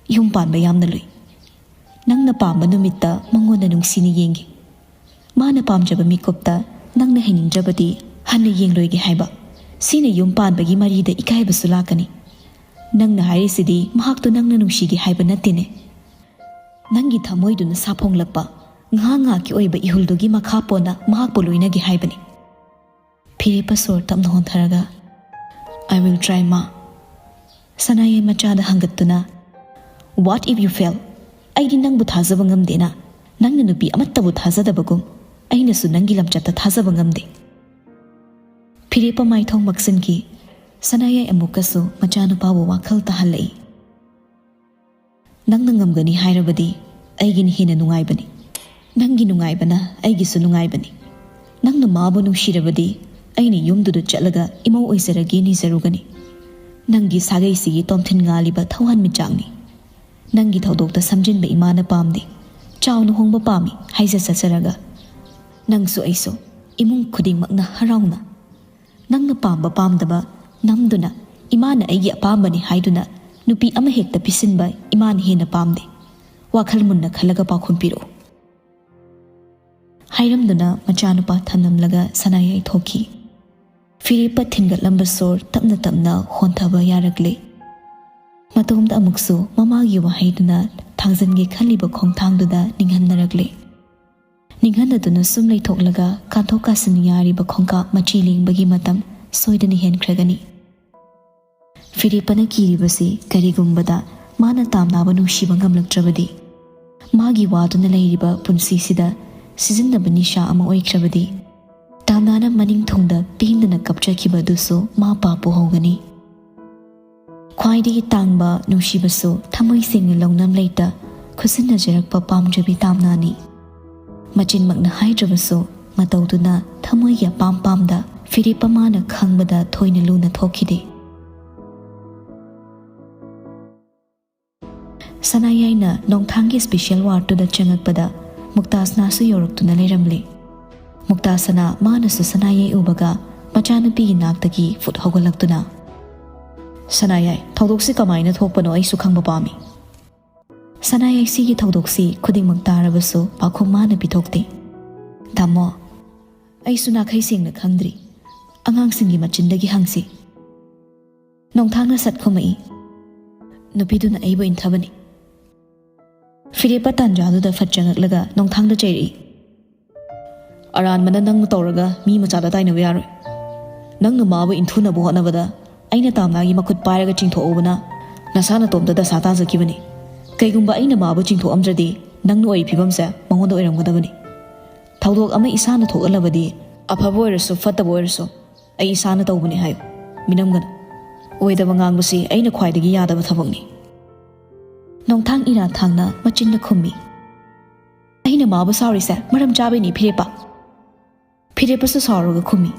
ꯌꯨꯝ ꯄꯥꯟꯕ ꯌꯥꯝꯅ ꯂꯨꯏ꯫ ꯅꯪꯅ ꯄꯥꯝꯕ ꯅꯨꯃꯤꯠꯇ ꯃꯉꯣꯟꯗ ꯅꯨꯡꯁꯤꯅ ꯌꯦꯡꯒꯦ꯫ ꯃꯥꯅ ꯄꯥꯝꯖꯕ ꯃꯤꯀꯨꯞꯇ ꯅꯪꯅ ꯍꯩꯅꯤꯡꯗ꯭ꯔꯕꯗꯤ ꯍꯟꯅ ꯌꯦꯡꯂꯣꯏꯒꯦ ꯍꯥꯏꯕ꯫ ꯁꯤꯅ ꯌꯨꯝ ꯄꯥꯟꯕꯒꯤ ꯃꯔꯤꯗ ꯏꯀꯥꯏꯕꯁꯨ ꯂꯥꯛꯀꯅꯤ꯫ ꯅꯪꯅ ꯍꯥꯏꯔꯤꯁꯤꯗꯤ ꯃꯍꯥꯛꯇꯣ ꯅꯪꯅ ꯅꯨꯡꯁꯤꯒꯦ ꯍꯥꯏꯕ ꯅꯠꯇꯦꯅꯦ꯫ ꯅꯪꯒꯤ ꯊꯃꯣꯏꯗꯨꯅ ꯁꯥꯐꯣꯡꯂꯛꯄ, ꯉꯥꯏꯍꯥꯛ ꯉꯥꯏꯍꯥꯛꯀꯤ ꯑꯣꯏꯕ ꯏꯍꯨꯜꯗꯨꯒꯤ ꯃꯈꯥ ꯄꯣꯟꯅ ꯃꯍꯥꯛꯄꯨ ꯂꯣꯏꯅꯒꯦ ꯍꯥꯏꯕꯅꯤ꯫ ꯐꯤꯔꯦꯞꯄ ꯁꯣꯔ ꯇꯞꯅ ꯍꯣꯟꯊꯔꯒ, "I will try, ꯃꯥ"꯫ ꯁꯅꯥꯌꯥꯏ ꯃꯆꯥꯗ ꯍꯪꯒꯠꯇꯨꯅ, "What if you fail? ꯑꯩꯗꯤ ꯅꯪꯕꯨ ꯊꯥꯖꯕ ꯉꯝꯗꯦꯅ꯫ ꯅꯪꯅ ꯅꯨꯄꯤ ꯑꯃꯠꯇꯕꯨ ꯊꯥꯖꯗꯕꯒꯨꯝ, ꯑꯩꯅꯁꯨ ꯅꯪꯒꯤ ꯂꯝꯆꯠꯇ ꯊꯥꯖꯕ ꯉꯝꯗꯦ"꯫ ꯐꯤꯔꯦꯞꯄ ꯃꯥꯏꯊꯣꯡ ꯃꯛꯁꯤꯟꯈꯤ꯫ ꯁꯅꯥꯌꯥꯏ ꯑꯃꯨꯛꯀꯁꯨ ꯃꯆꯥꯅꯨꯄꯥꯕꯨ ꯋꯥꯈꯜ ꯇꯥꯍꯜꯂꯛꯏ꯫ "ꯅꯪꯅ ꯉꯝꯒꯅꯤ ꯍꯥꯏꯔꯕꯗꯤ ꯑꯩꯒꯤꯅ ꯍꯦꯟꯅ ꯅꯨꯡꯉꯥꯏꯕꯅꯤ꯫ ꯅꯪꯒꯤ ꯅꯨꯡꯉꯥꯏꯕꯅ ꯑꯩꯒꯤꯁꯨ ꯅꯨꯡꯉꯥꯏꯕꯅꯤ꯫ ꯅꯪꯅ ꯃꯥꯕꯨ ꯅꯨꯡꯁꯤꯔꯕꯗꯤ ꯑꯩꯅ ꯌꯨꯝꯗꯨꯗ ꯆꯠꯂꯒ ꯏꯃꯧ ꯑꯣꯏꯖꯔꯒꯦ ꯅꯤꯖꯔꯨꯒꯅꯤ꯫ ꯅꯪꯒꯤ ꯁꯥꯒꯩꯁꯤꯒꯤ ꯇꯣꯝꯊꯤꯟ ꯉꯥꯜꯂꯤꯕ ꯊꯧꯍꯥꯟꯃꯤꯆꯥꯛꯅꯤ꯫ ꯅꯪꯒꯤ ꯊꯧꯗꯣꯛꯇ ꯁꯝꯖꯤꯟꯕ ꯏꯃꯥꯅ ꯄꯥꯝꯗꯦ꯫ ꯆꯥꯎꯅ ꯍꯣꯡꯕ ꯄꯥꯝꯃꯤ ꯍꯥꯏꯖ ꯆꯠꯆꯔꯒ ꯅꯪꯁꯨ ꯑꯩꯁꯨ ꯏꯃꯨꯡ ꯈꯨꯗꯤꯡꯃꯛꯅ ꯍꯔꯥꯎꯅ ꯅꯪꯅ ꯄꯥꯝꯕ ꯄꯥꯝꯗꯕ ꯅꯝꯗꯨꯅ ꯏꯃꯥꯅ ꯑꯩꯒꯤ ꯑꯄꯥꯝꯕꯅꯤ ꯍꯥꯏꯗꯨꯅ ꯅꯨꯄꯤ ꯑꯃꯍꯦꯛꯇ ꯄꯤꯁꯤꯟꯕ ꯏꯃꯥꯅ ꯍꯦꯟꯅ ꯄꯥꯝꯗꯦ꯫ ꯋꯥꯈꯜ ꯃꯨꯟꯅ ꯈꯜꯂꯒ ꯄꯥꯎꯈꯨꯝ ꯄꯤꯔꯛꯎ"꯫ ꯍꯥꯏꯔꯝꯗꯨꯅ ꯃꯆꯥꯅꯨꯄꯥ ꯊꯝꯂꯝꯂꯒ ꯁꯅꯥꯌꯥꯏ ꯊꯣꯛꯈꯤ꯫ ꯐꯤꯔꯦꯞꯄ ꯊꯤꯟꯒꯠꯂꯝꯕ ꯁꯣꯔ ꯇꯞꯅ ꯇꯞꯅ ꯍꯣꯟꯊꯕ ꯌꯥꯔꯛꯂꯦ꯫ ꯃꯇꯣꯝꯇ ꯑꯃꯨꯛꯁꯨ ꯃꯃꯥꯒꯤ ꯋꯥꯍꯩꯗꯨꯅ ꯊꯥꯡꯖꯟꯒꯦ ꯈꯜꯂꯤꯕ ꯈꯣꯡꯊꯥꯡꯗꯨꯗ ꯅꯤꯡꯍꯟꯅꯔꯛꯂꯦ꯫ ꯅꯤꯡꯍꯟꯅꯗꯨꯅ ꯁꯨꯝ ꯂꯩꯊꯣꯛꯂꯒ ꯀꯥꯟꯊꯣꯛ ꯀꯥꯁꯤꯟ ꯌꯥꯔꯤꯕ ꯈꯣꯡꯀꯥꯞ ꯃꯆꯤ ꯂꯦꯡꯕꯒꯤ ꯃꯇꯝ ꯁꯣꯏꯗꯅ ꯍꯦꯟꯈ꯭ꯔꯒꯅꯤ꯫ ꯐꯤꯔꯦꯞꯄꯅ ꯀꯤꯔꯤꯕꯁꯤ ꯀꯔꯤꯒꯨꯝꯕꯗ ꯃꯥꯅ ꯇꯥꯝꯅꯥꯕ ꯅꯨꯡꯁꯤꯕ ꯉꯝꯂꯛꯇ꯭ꯔꯕꯗꯤ, ꯃꯥꯒꯤ ꯋꯥꯗꯨꯅ ꯂꯩꯔꯤꯕ ꯄꯨꯟꯁꯤꯁꯤꯗ ꯁꯤꯖꯤꯟꯅꯕ ꯅꯤꯁꯥ ꯑꯃ ꯑꯣꯏꯈ꯭ꯔꯕꯗꯤ, ꯇꯥꯝꯅꯥꯅ ꯃꯅꯤꯡ ꯊꯨꯡꯗ ꯄꯦꯟꯗꯅ ꯀꯞꯆꯈꯤꯕ ꯑꯗꯨꯁꯨ ꯃꯥ ꯄꯥꯞꯄꯨ ꯍꯧꯒꯅꯤ꯫ ꯈ꯭ꯋꯥꯏꯗꯒꯤ ꯇꯥꯡꯕ ꯅꯨꯡꯁꯤꯕꯁꯨ ꯊꯃꯣꯏ ꯁꯦꯡꯅ ꯂꯧꯅꯝ ꯂꯩꯇ ꯈꯨꯠꯁꯤꯟꯅꯖꯔꯛꯄ ꯄꯥꯝꯖꯕꯤ ꯇꯥꯝꯅꯥꯅꯤ꯫ ꯃꯆꯤꯟꯃꯛꯅ ꯍꯥꯏꯗ꯭ꯔꯕꯁꯨ, ꯃꯇꯧꯗꯨꯅ ꯊꯃꯣꯏꯒꯤ ꯑꯄꯥꯝ ꯄꯥꯝꯗ ꯐꯤꯔꯦꯞꯄ ꯃꯥꯅ ꯈꯪꯕꯗ ꯊꯣꯏꯅ ꯂꯨꯅ ꯊꯣꯛꯈꯤꯗꯦ꯫ ꯁꯅꯥꯌꯥꯏꯅ ꯅꯣꯡꯊꯥꯡꯒꯤ ꯁ꯭ꯄꯦꯁꯦꯜ ꯋꯥꯔꯗꯇꯨꯗ ꯆꯪꯉꯛꯄꯗ ꯃꯨꯛꯇꯥꯁꯅꯥꯁꯨ ꯌꯧꯔꯛꯇꯨꯅ ꯂꯩꯔꯝꯂꯦ꯫ ꯃꯨꯛꯇꯥꯁꯅꯥ ꯃꯥꯅꯁꯨ ꯁꯅꯥꯌꯥꯏ ꯎꯕꯒ ꯃꯆꯥꯅꯨꯄꯤꯒꯤ ꯅꯥꯛꯇꯒꯤ ꯐꯨꯠ ꯍꯧꯒꯠꯂꯛꯇꯨꯅ, "ꯁꯅꯥꯌꯥꯏ, ꯊꯧꯗꯣꯛꯁꯤ ꯀꯃꯥꯏꯅ ꯊꯣꯛꯄꯅꯣ ꯑꯩꯁꯨ ꯈꯪꯕ ꯄꯥꯝꯃꯤ꯫" ꯁꯅꯥꯌꯥꯏ, ꯁꯤꯒꯤ ꯊꯧꯗꯣꯛꯁꯤ ꯈꯨꯗꯤꯡꯃꯛ ꯇꯥꯔꯕꯁꯨ ꯄꯥꯎꯈꯨꯝ ꯃꯥꯅ ꯄꯤꯊꯣꯛꯇꯦ꯫ "ꯇꯥꯃꯣ, ꯑꯩꯁꯨ ꯅꯥꯈꯩ ꯁꯦꯡꯅ ꯈꯪꯗ꯭ꯔꯤ꯫ ꯑꯉꯥꯡꯁꯤꯡꯒꯤ ꯃꯆꯤꯟꯗꯒꯤ ꯍꯪꯁꯤ꯫" ꯅꯣꯡꯊꯥꯡꯅ ꯁꯠ ꯈꯨꯝꯃꯛꯏ꯫ "ꯅꯨꯄꯤꯗꯨꯅ ꯑꯩꯕꯨ ꯏꯟꯊꯕꯅꯤ꯫" ꯐꯤꯔꯦꯞꯄ ꯇꯥꯟꯖꯥꯗꯨꯗ ꯐꯠ ꯆꯪꯉꯛꯂꯒ ꯅꯣꯡꯊꯥꯡꯗ ꯆꯩꯔꯛꯏ꯫ "ꯑꯔꯥꯟꯕꯅ ꯅꯪꯅ ꯇꯧꯔꯒ ꯃꯤ ꯃꯆꯥꯗ ꯇꯥꯏꯅꯕ ꯌꯥꯔꯣꯏ꯫ ꯅꯪꯅ ꯃꯥꯕꯨ ꯏꯟꯊꯨꯅꯕ ꯍꯣꯠꯅꯕꯗ ꯑꯩꯅ ꯇꯥꯝꯅꯥꯒꯤ ꯃꯈꯨꯠ ꯄꯥꯏꯔꯒ ꯆꯤꯡꯊꯣꯛꯍꯧꯕꯅ ꯅꯁꯥ ꯅꯇꯣꯝꯇ ꯗꯁꯥ ꯇꯥꯖꯈꯤꯕꯅꯤ꯫ ꯀꯩꯒꯨꯝꯕ ꯑꯩꯅ ꯃꯥꯕꯨ ꯆꯤꯡꯊꯣꯛꯑꯝꯗ꯭ꯔꯗꯤ ꯅꯪꯅ ꯑꯣꯏꯔꯤ ꯐꯤꯕꯝꯁꯦ ꯃꯉꯣꯟꯗ ꯑꯣꯏꯔꯝꯒꯗꯕꯅꯤ꯫ ꯊꯧꯗꯣꯛ ꯑꯃ ꯏꯁꯥꯅ ꯊꯣꯛꯍꯜꯂꯕꯗꯤ, ꯑꯐꯕ ꯑꯣꯏꯔꯁꯨ ꯐꯠꯇꯕ ꯑꯣꯏꯔꯁꯨ, ꯑꯩ ꯏꯁꯥꯅ ꯇꯧꯕꯅꯤ ꯍꯥꯏꯌꯨ꯫ ꯃꯤꯅꯝꯒꯅꯨ꯫ ꯑꯣꯏꯗꯕ ꯉꯥꯡꯕꯁꯤ ꯑꯩꯅ ꯈ꯭ꯋꯥꯏꯗꯒꯤ ꯌꯥꯗꯕ ꯊꯕꯛꯅꯤ꯫" ꯅꯣꯡꯊꯥꯡ ꯏꯔꯥ ꯊꯥꯡꯅ ꯃꯆꯤꯟꯗ ꯈꯨꯝꯃꯤ꯫ "ꯑꯩꯅ ꯃꯥꯕꯨ ꯁꯥꯎꯔꯤꯁꯦ ꯃꯔꯝ ꯆꯥꯕꯩꯅꯤ ꯐꯤꯔꯦꯞꯄ꯫" ꯐꯤꯔꯦꯞꯄꯁꯨ ꯁꯥꯎꯔꯒ ꯈꯨꯝꯃꯤ꯫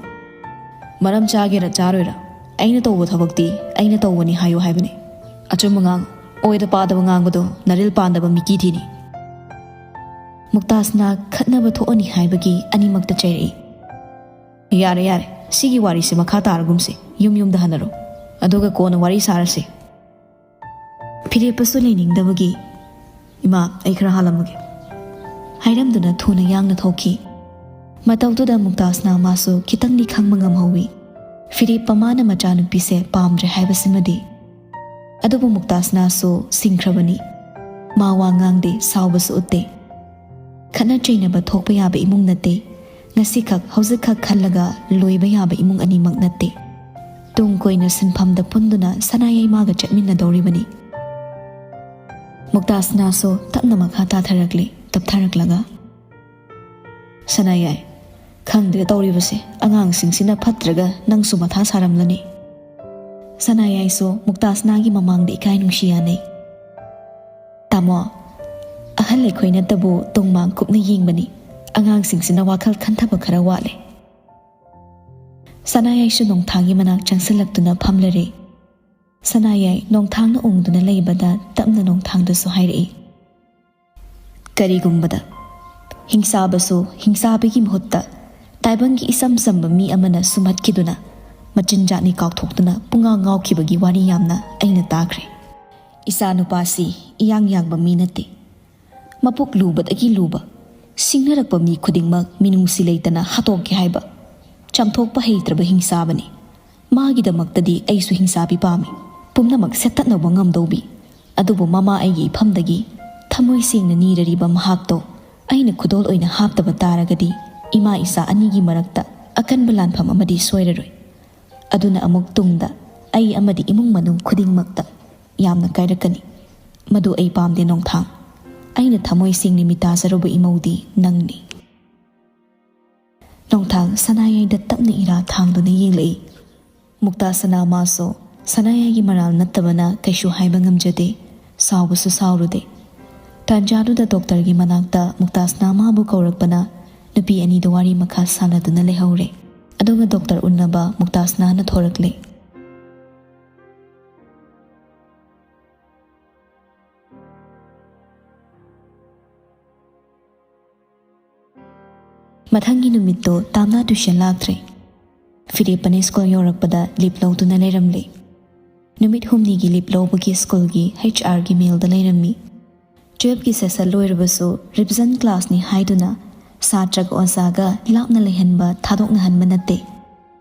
"ꯃꯔꯝ ꯆꯥꯒꯦꯔꯥ ꯆꯥꯔꯣꯏꯔꯥ, ꯑꯩꯅ ꯇꯧꯕ ꯊꯕꯛꯇꯤ ꯑꯩꯅ ꯇꯧꯕꯅꯤ ꯍꯥꯏꯌꯨ ꯍꯥꯏꯕꯅꯤ꯫ ꯑꯆꯨꯝꯕ ꯉꯥꯡ, ꯑꯣꯏꯗ ꯄꯥꯗꯕ ꯉꯥꯡꯕꯗꯣ ꯅꯔꯤꯜ ꯄꯥꯟꯗꯕ ꯃꯤꯀꯤ ꯊꯤꯅꯤ꯫" ꯃꯨꯛꯇꯥꯁꯅꯥ ꯈꯠꯅꯕ ꯊꯣꯛꯑꯅꯤ ꯍꯥꯏꯕꯒꯤ ꯑꯅꯤꯃꯛꯇ ꯆꯩꯔꯛꯏ꯫ "ꯌꯥꯔꯦ, ꯌꯥꯔꯦ, ꯁꯤꯒꯤ ꯋꯥꯔꯤꯁꯦ ꯃꯈꯥ ꯇꯥꯔꯒꯨꯝꯁꯤ, ꯌꯨꯝ ꯌꯨꯝꯗ ꯍꯟꯅꯔꯣ꯫ ꯑꯗꯨꯒ ꯀꯣꯟꯅ ꯋꯥꯔꯤ ꯁꯥꯔꯁꯤ꯫" ꯐꯤꯔꯦꯞꯄꯁꯨ ꯂꯩꯅꯤꯡꯗꯕꯒꯤ, "ꯏꯃꯥ, ꯑꯩ ꯈꯔ ꯍꯥꯜꯂꯝꯃꯒꯦ," ꯍꯥꯏꯔꯝꯗꯨꯅ ꯊꯨꯅ ꯌꯥꯡꯅ ꯊꯣꯛꯈꯤ꯫ ꯃꯇꯧꯗꯨꯗ ꯃꯨꯛꯇꯥꯁꯅꯥ ꯃꯥꯁꯨ ꯈꯤꯇꯪꯗꯤ ꯈꯪꯕ ꯉꯝꯍꯧꯋꯤ꯫ ꯐꯤꯔꯦꯞꯄ ꯃꯥꯅ ꯃꯆꯥꯅꯨꯄꯤꯁꯦ ꯄꯥꯝꯗ꯭ꯔꯦ ꯍꯥꯏꯕꯁꯤꯃꯗꯤ꯫ ꯑꯗꯨꯕꯨ ꯃꯨꯛꯇꯥꯁꯅꯥꯁꯨ ꯁꯤꯡꯈ꯭ꯔꯕꯅꯤ꯫ ꯃꯥ ꯋꯥ ꯉꯥꯡꯗꯦ, ꯁꯥꯎꯕꯁꯨ ꯎꯠꯇꯦ꯫ ꯈꯠꯅ ꯆꯩꯅꯕ ꯊꯣꯛꯄ ꯌꯥꯕ ꯏꯃꯨꯡ ꯅꯠꯇꯦ꯫ ꯉꯁꯤꯈꯛ, ꯍꯧꯖꯤꯛꯈꯛ ꯈꯜꯂꯒ ꯂꯣꯏꯕ ꯌꯥꯕ ꯏꯃꯨꯡ ꯑꯅꯤꯃꯛ ꯅꯠꯇꯦ꯫ ꯇꯨꯡ ꯀꯣꯏꯅ ꯁꯤꯟꯐꯝꯗ ꯄꯨꯟꯗꯨꯅ ꯁꯅꯥꯌꯥꯏꯃꯒ ꯆꯠꯃꯤꯟꯅꯗꯧꯔꯤꯕꯅꯤ꯫ ꯃꯨꯛꯇꯥꯁꯅꯥꯁꯨ ꯇꯞꯅ ꯃꯈꯥ ꯇꯥꯊꯔꯛꯂꯤ, ꯇꯞꯊꯔꯛꯂꯒ, ꯁꯅꯥꯌꯥꯏ, ꯈꯪꯗ꯭ꯔꯦ ꯇꯧꯔꯤꯕꯁꯦ, ꯑꯉꯥꯡꯁꯤꯡꯁꯤꯅ ꯐꯠꯇ꯭ꯔꯒ ꯅꯪꯁꯨ ꯃꯊꯥ ꯁꯥꯔꯝꯂꯅꯤ꯫ ꯁꯅꯥꯌꯥꯏꯁꯨ ꯃꯨꯛꯇꯥꯁꯅꯥꯒꯤ ꯃꯃꯥꯡꯗ ꯏꯀꯥꯏ ꯅꯨꯡꯁꯤ ꯌꯥꯅꯩ꯫ ꯇꯥꯃꯣ, ꯑꯍꯜ ꯑꯩꯈꯣꯏꯅꯇꯕꯨ ꯇꯣꯡꯃꯥꯡ ꯀꯨꯞꯅ ꯌꯦꯡꯕꯅꯤ, ꯑꯉꯥꯡꯁꯤꯡꯁꯤꯅ ꯋꯥꯈꯜ ꯈꯟꯊꯕ ꯈꯔ ꯋꯥꯠꯂꯦ꯫ ꯁꯅꯥꯌꯥꯏꯁꯨ ꯅꯣꯡꯊꯥꯡꯒꯤ ꯃꯅꯥꯛ ꯆꯪꯁꯤꯜꯂꯛꯇꯨꯅ ꯐꯝꯂꯔꯦ꯫ ꯁꯅꯥꯌꯥꯏ ꯅꯣꯡꯊꯥꯡꯅ ꯎꯪꯗꯨꯅ ꯂꯩꯕꯗ ꯇꯞꯅ ꯅꯣꯡꯊꯥꯡꯗꯁꯨ ꯍꯥꯏꯔꯛꯏ, ꯀꯔꯤꯒꯨꯝꯕꯗ ꯍꯤꯡꯁꯥꯕꯁꯨ ꯍꯤꯡꯁꯥꯕꯒꯤ ꯃꯍꯨꯠꯇ ꯇꯥꯏꯕꯪꯒꯤ ꯏꯆꯝ ꯆꯝꯕ ꯃꯤ ꯑꯃꯅ ꯁꯨꯝꯍꯠꯈꯤꯗꯨꯅ ꯃꯆꯤꯟꯖꯥꯛꯅꯤ ꯀꯥꯎꯊꯣꯛꯇꯨꯅ ꯄꯨꯡꯉꯥꯎ ꯉꯥꯎꯈꯤꯕꯒꯤ ꯋꯥꯔꯤ ꯌꯥꯝꯅ ꯑꯩꯅ ꯇꯥꯈ꯭ꯔꯦ꯫ ꯏꯆꯥ ꯅꯨꯄꯥꯁꯤ ꯏꯌꯥꯡ ꯌꯥꯡꯕ ꯃꯤ ꯅꯠꯇꯦ꯫ ꯃꯄꯨꯛ ꯂꯨꯕꯗꯒꯤ ꯂꯨꯕ, ꯁꯤꯡꯅꯔꯛꯄ ꯃꯤ ꯈꯨꯗꯤꯡꯃꯛ ꯃꯤꯅꯨꯡꯁꯤ ꯂꯩꯇꯅ ꯍꯥꯠꯇꯣꯛꯀꯦ ꯍꯥꯏꯕ ꯆꯥꯝꯊꯣꯛꯄ ꯍꯩꯇ꯭ꯔꯕ ꯍꯤꯡꯁꯥꯕꯅꯤ꯫ ꯃꯥꯒꯤꯗꯃꯛꯇꯗꯤ ꯑꯩꯁꯨ ꯍꯤꯡꯁꯥꯕꯤ ꯄꯥꯝꯃꯤ, ꯄꯨꯝꯅꯃꯛ ꯁꯦꯠꯇꯠꯅꯕ ꯉꯝꯗꯧꯕꯤ꯫ ꯑꯗꯨꯕꯨ ꯃꯃꯥ ꯑꯩꯒꯤ ꯏꯐꯝꯗꯒꯤ ꯊꯃꯣꯏ ꯁꯦꯡꯅ ꯅꯤꯔꯔꯤꯕ ꯃꯍꯥꯛꯇꯣ ꯑꯩꯅ ꯈꯨꯗꯣꯜ ꯑꯣꯏꯅ ꯍꯥꯞꯇꯕ ꯇꯥꯔꯒꯗꯤ ꯏꯃꯥ ꯏꯆꯥ ꯑꯅꯤꯒꯤ ꯃꯔꯛꯇ ꯑꯀꯟꯕ ꯂꯥꯟꯐꯝ ꯑꯃꯗꯤ ꯁꯣꯏꯔꯔꯣꯏ꯫ ꯑꯗꯨꯅ ꯑꯃꯨꯛ ꯇꯨꯡꯗ ꯑꯩ ꯑꯃꯗꯤ ꯏꯃꯨꯡ ꯃꯅꯨꯡ ꯈꯨꯗꯤꯡꯃꯛꯇ ꯌꯥꯝꯅ ꯀꯥꯏꯔꯛꯀꯅꯤ꯫ ꯃꯗꯨ ꯑꯩ ꯄꯥꯝꯗꯦ ꯅꯣꯡꯊꯥꯡ꯫ ꯑꯩꯅ ꯊꯃꯣꯏ ꯁꯦꯡꯅ ꯃꯤꯇꯥꯖꯔꯨꯕ ꯏꯃꯧꯗꯤ ꯅꯪꯅꯤ꯫ ꯅꯣꯡꯊꯥꯡ ꯁꯅꯥꯌꯥꯏꯗ ꯇꯞꯅ ꯏꯔꯥ ꯊꯥꯡꯗꯨꯅ ꯌꯦꯡꯂꯛꯏ꯫ ꯃꯨꯛꯇꯥꯁꯅꯥ ꯃꯥꯁꯨ ꯁꯅꯥꯌꯥꯏꯒꯤ ꯃꯔꯥꯜ ꯅꯠꯇꯕꯅ ꯀꯩꯁꯨ ꯍꯥꯏꯕ ꯉꯝꯖꯗꯦ꯫ ꯁꯥꯎꯕꯁꯨ ꯁꯥꯎꯔꯨꯗꯦ꯫ ꯇꯥꯟꯖꯥꯗꯨꯗ ꯗꯣꯛꯇꯔꯒꯤ ꯃꯅꯥꯛꯇ ꯃꯨꯛꯇꯥꯁꯅꯥ ꯃꯥꯕꯨ ꯀꯧꯔꯛꯄꯅ ꯅꯨꯄꯤ ꯑꯅꯤꯗꯨ ꯋꯥꯔꯤ ꯃꯈꯥ ꯁꯥꯟꯅꯗꯨꯅ ꯂꯩꯍꯧꯔꯦ꯫ ꯑꯗꯨꯒ ꯗꯣꯛꯇꯔ ꯎꯅꯕ ꯃꯨꯛꯇꯥꯁꯅꯥꯅ ꯊꯣꯔꯛꯂꯦ꯫ ꯃꯊꯪꯒꯤ ꯅꯨꯃꯤꯠꯇꯣ ꯇꯥꯝꯅꯥ ꯇ꯭ꯌꯨꯁꯟ ꯂꯥꯛꯇ꯭ꯔꯦ꯫ ꯐꯤꯔꯦꯞꯄꯅ ꯁ꯭ꯀꯨꯜ ꯌꯧꯔꯛꯄꯗ ꯂꯤꯞ ꯂꯧꯗꯨꯅ ꯂꯩꯔꯝꯂꯦ꯫ ꯅꯨꯃꯤꯠ ꯍꯨꯝꯅꯤꯒꯤ ꯂꯤꯞ ꯂꯧꯕꯒꯤ ꯁ꯭ꯀꯨꯜꯒꯤ ꯍꯩꯆ ꯑꯥꯔꯒꯤ ꯃꯦꯜꯗ ꯂꯩꯔꯝꯃꯤ꯫ ꯇꯨꯌꯦꯜꯐꯀꯤ ꯁꯦꯁꯟ ꯂꯣꯏꯔꯕꯁꯨ ꯔꯤꯚꯤꯖꯟ ꯀ꯭ꯂꯥꯁꯅꯤ ꯍꯥꯏꯗꯨꯅ ꯁꯥꯇ꯭ꯔꯒ ꯑꯣꯖꯥꯒ ꯂꯥꯞꯅ ꯂꯩꯍꯟꯕ, ꯊꯥꯗꯣꯛꯅꯍꯟꯕ ꯅꯠꯇꯦ꯫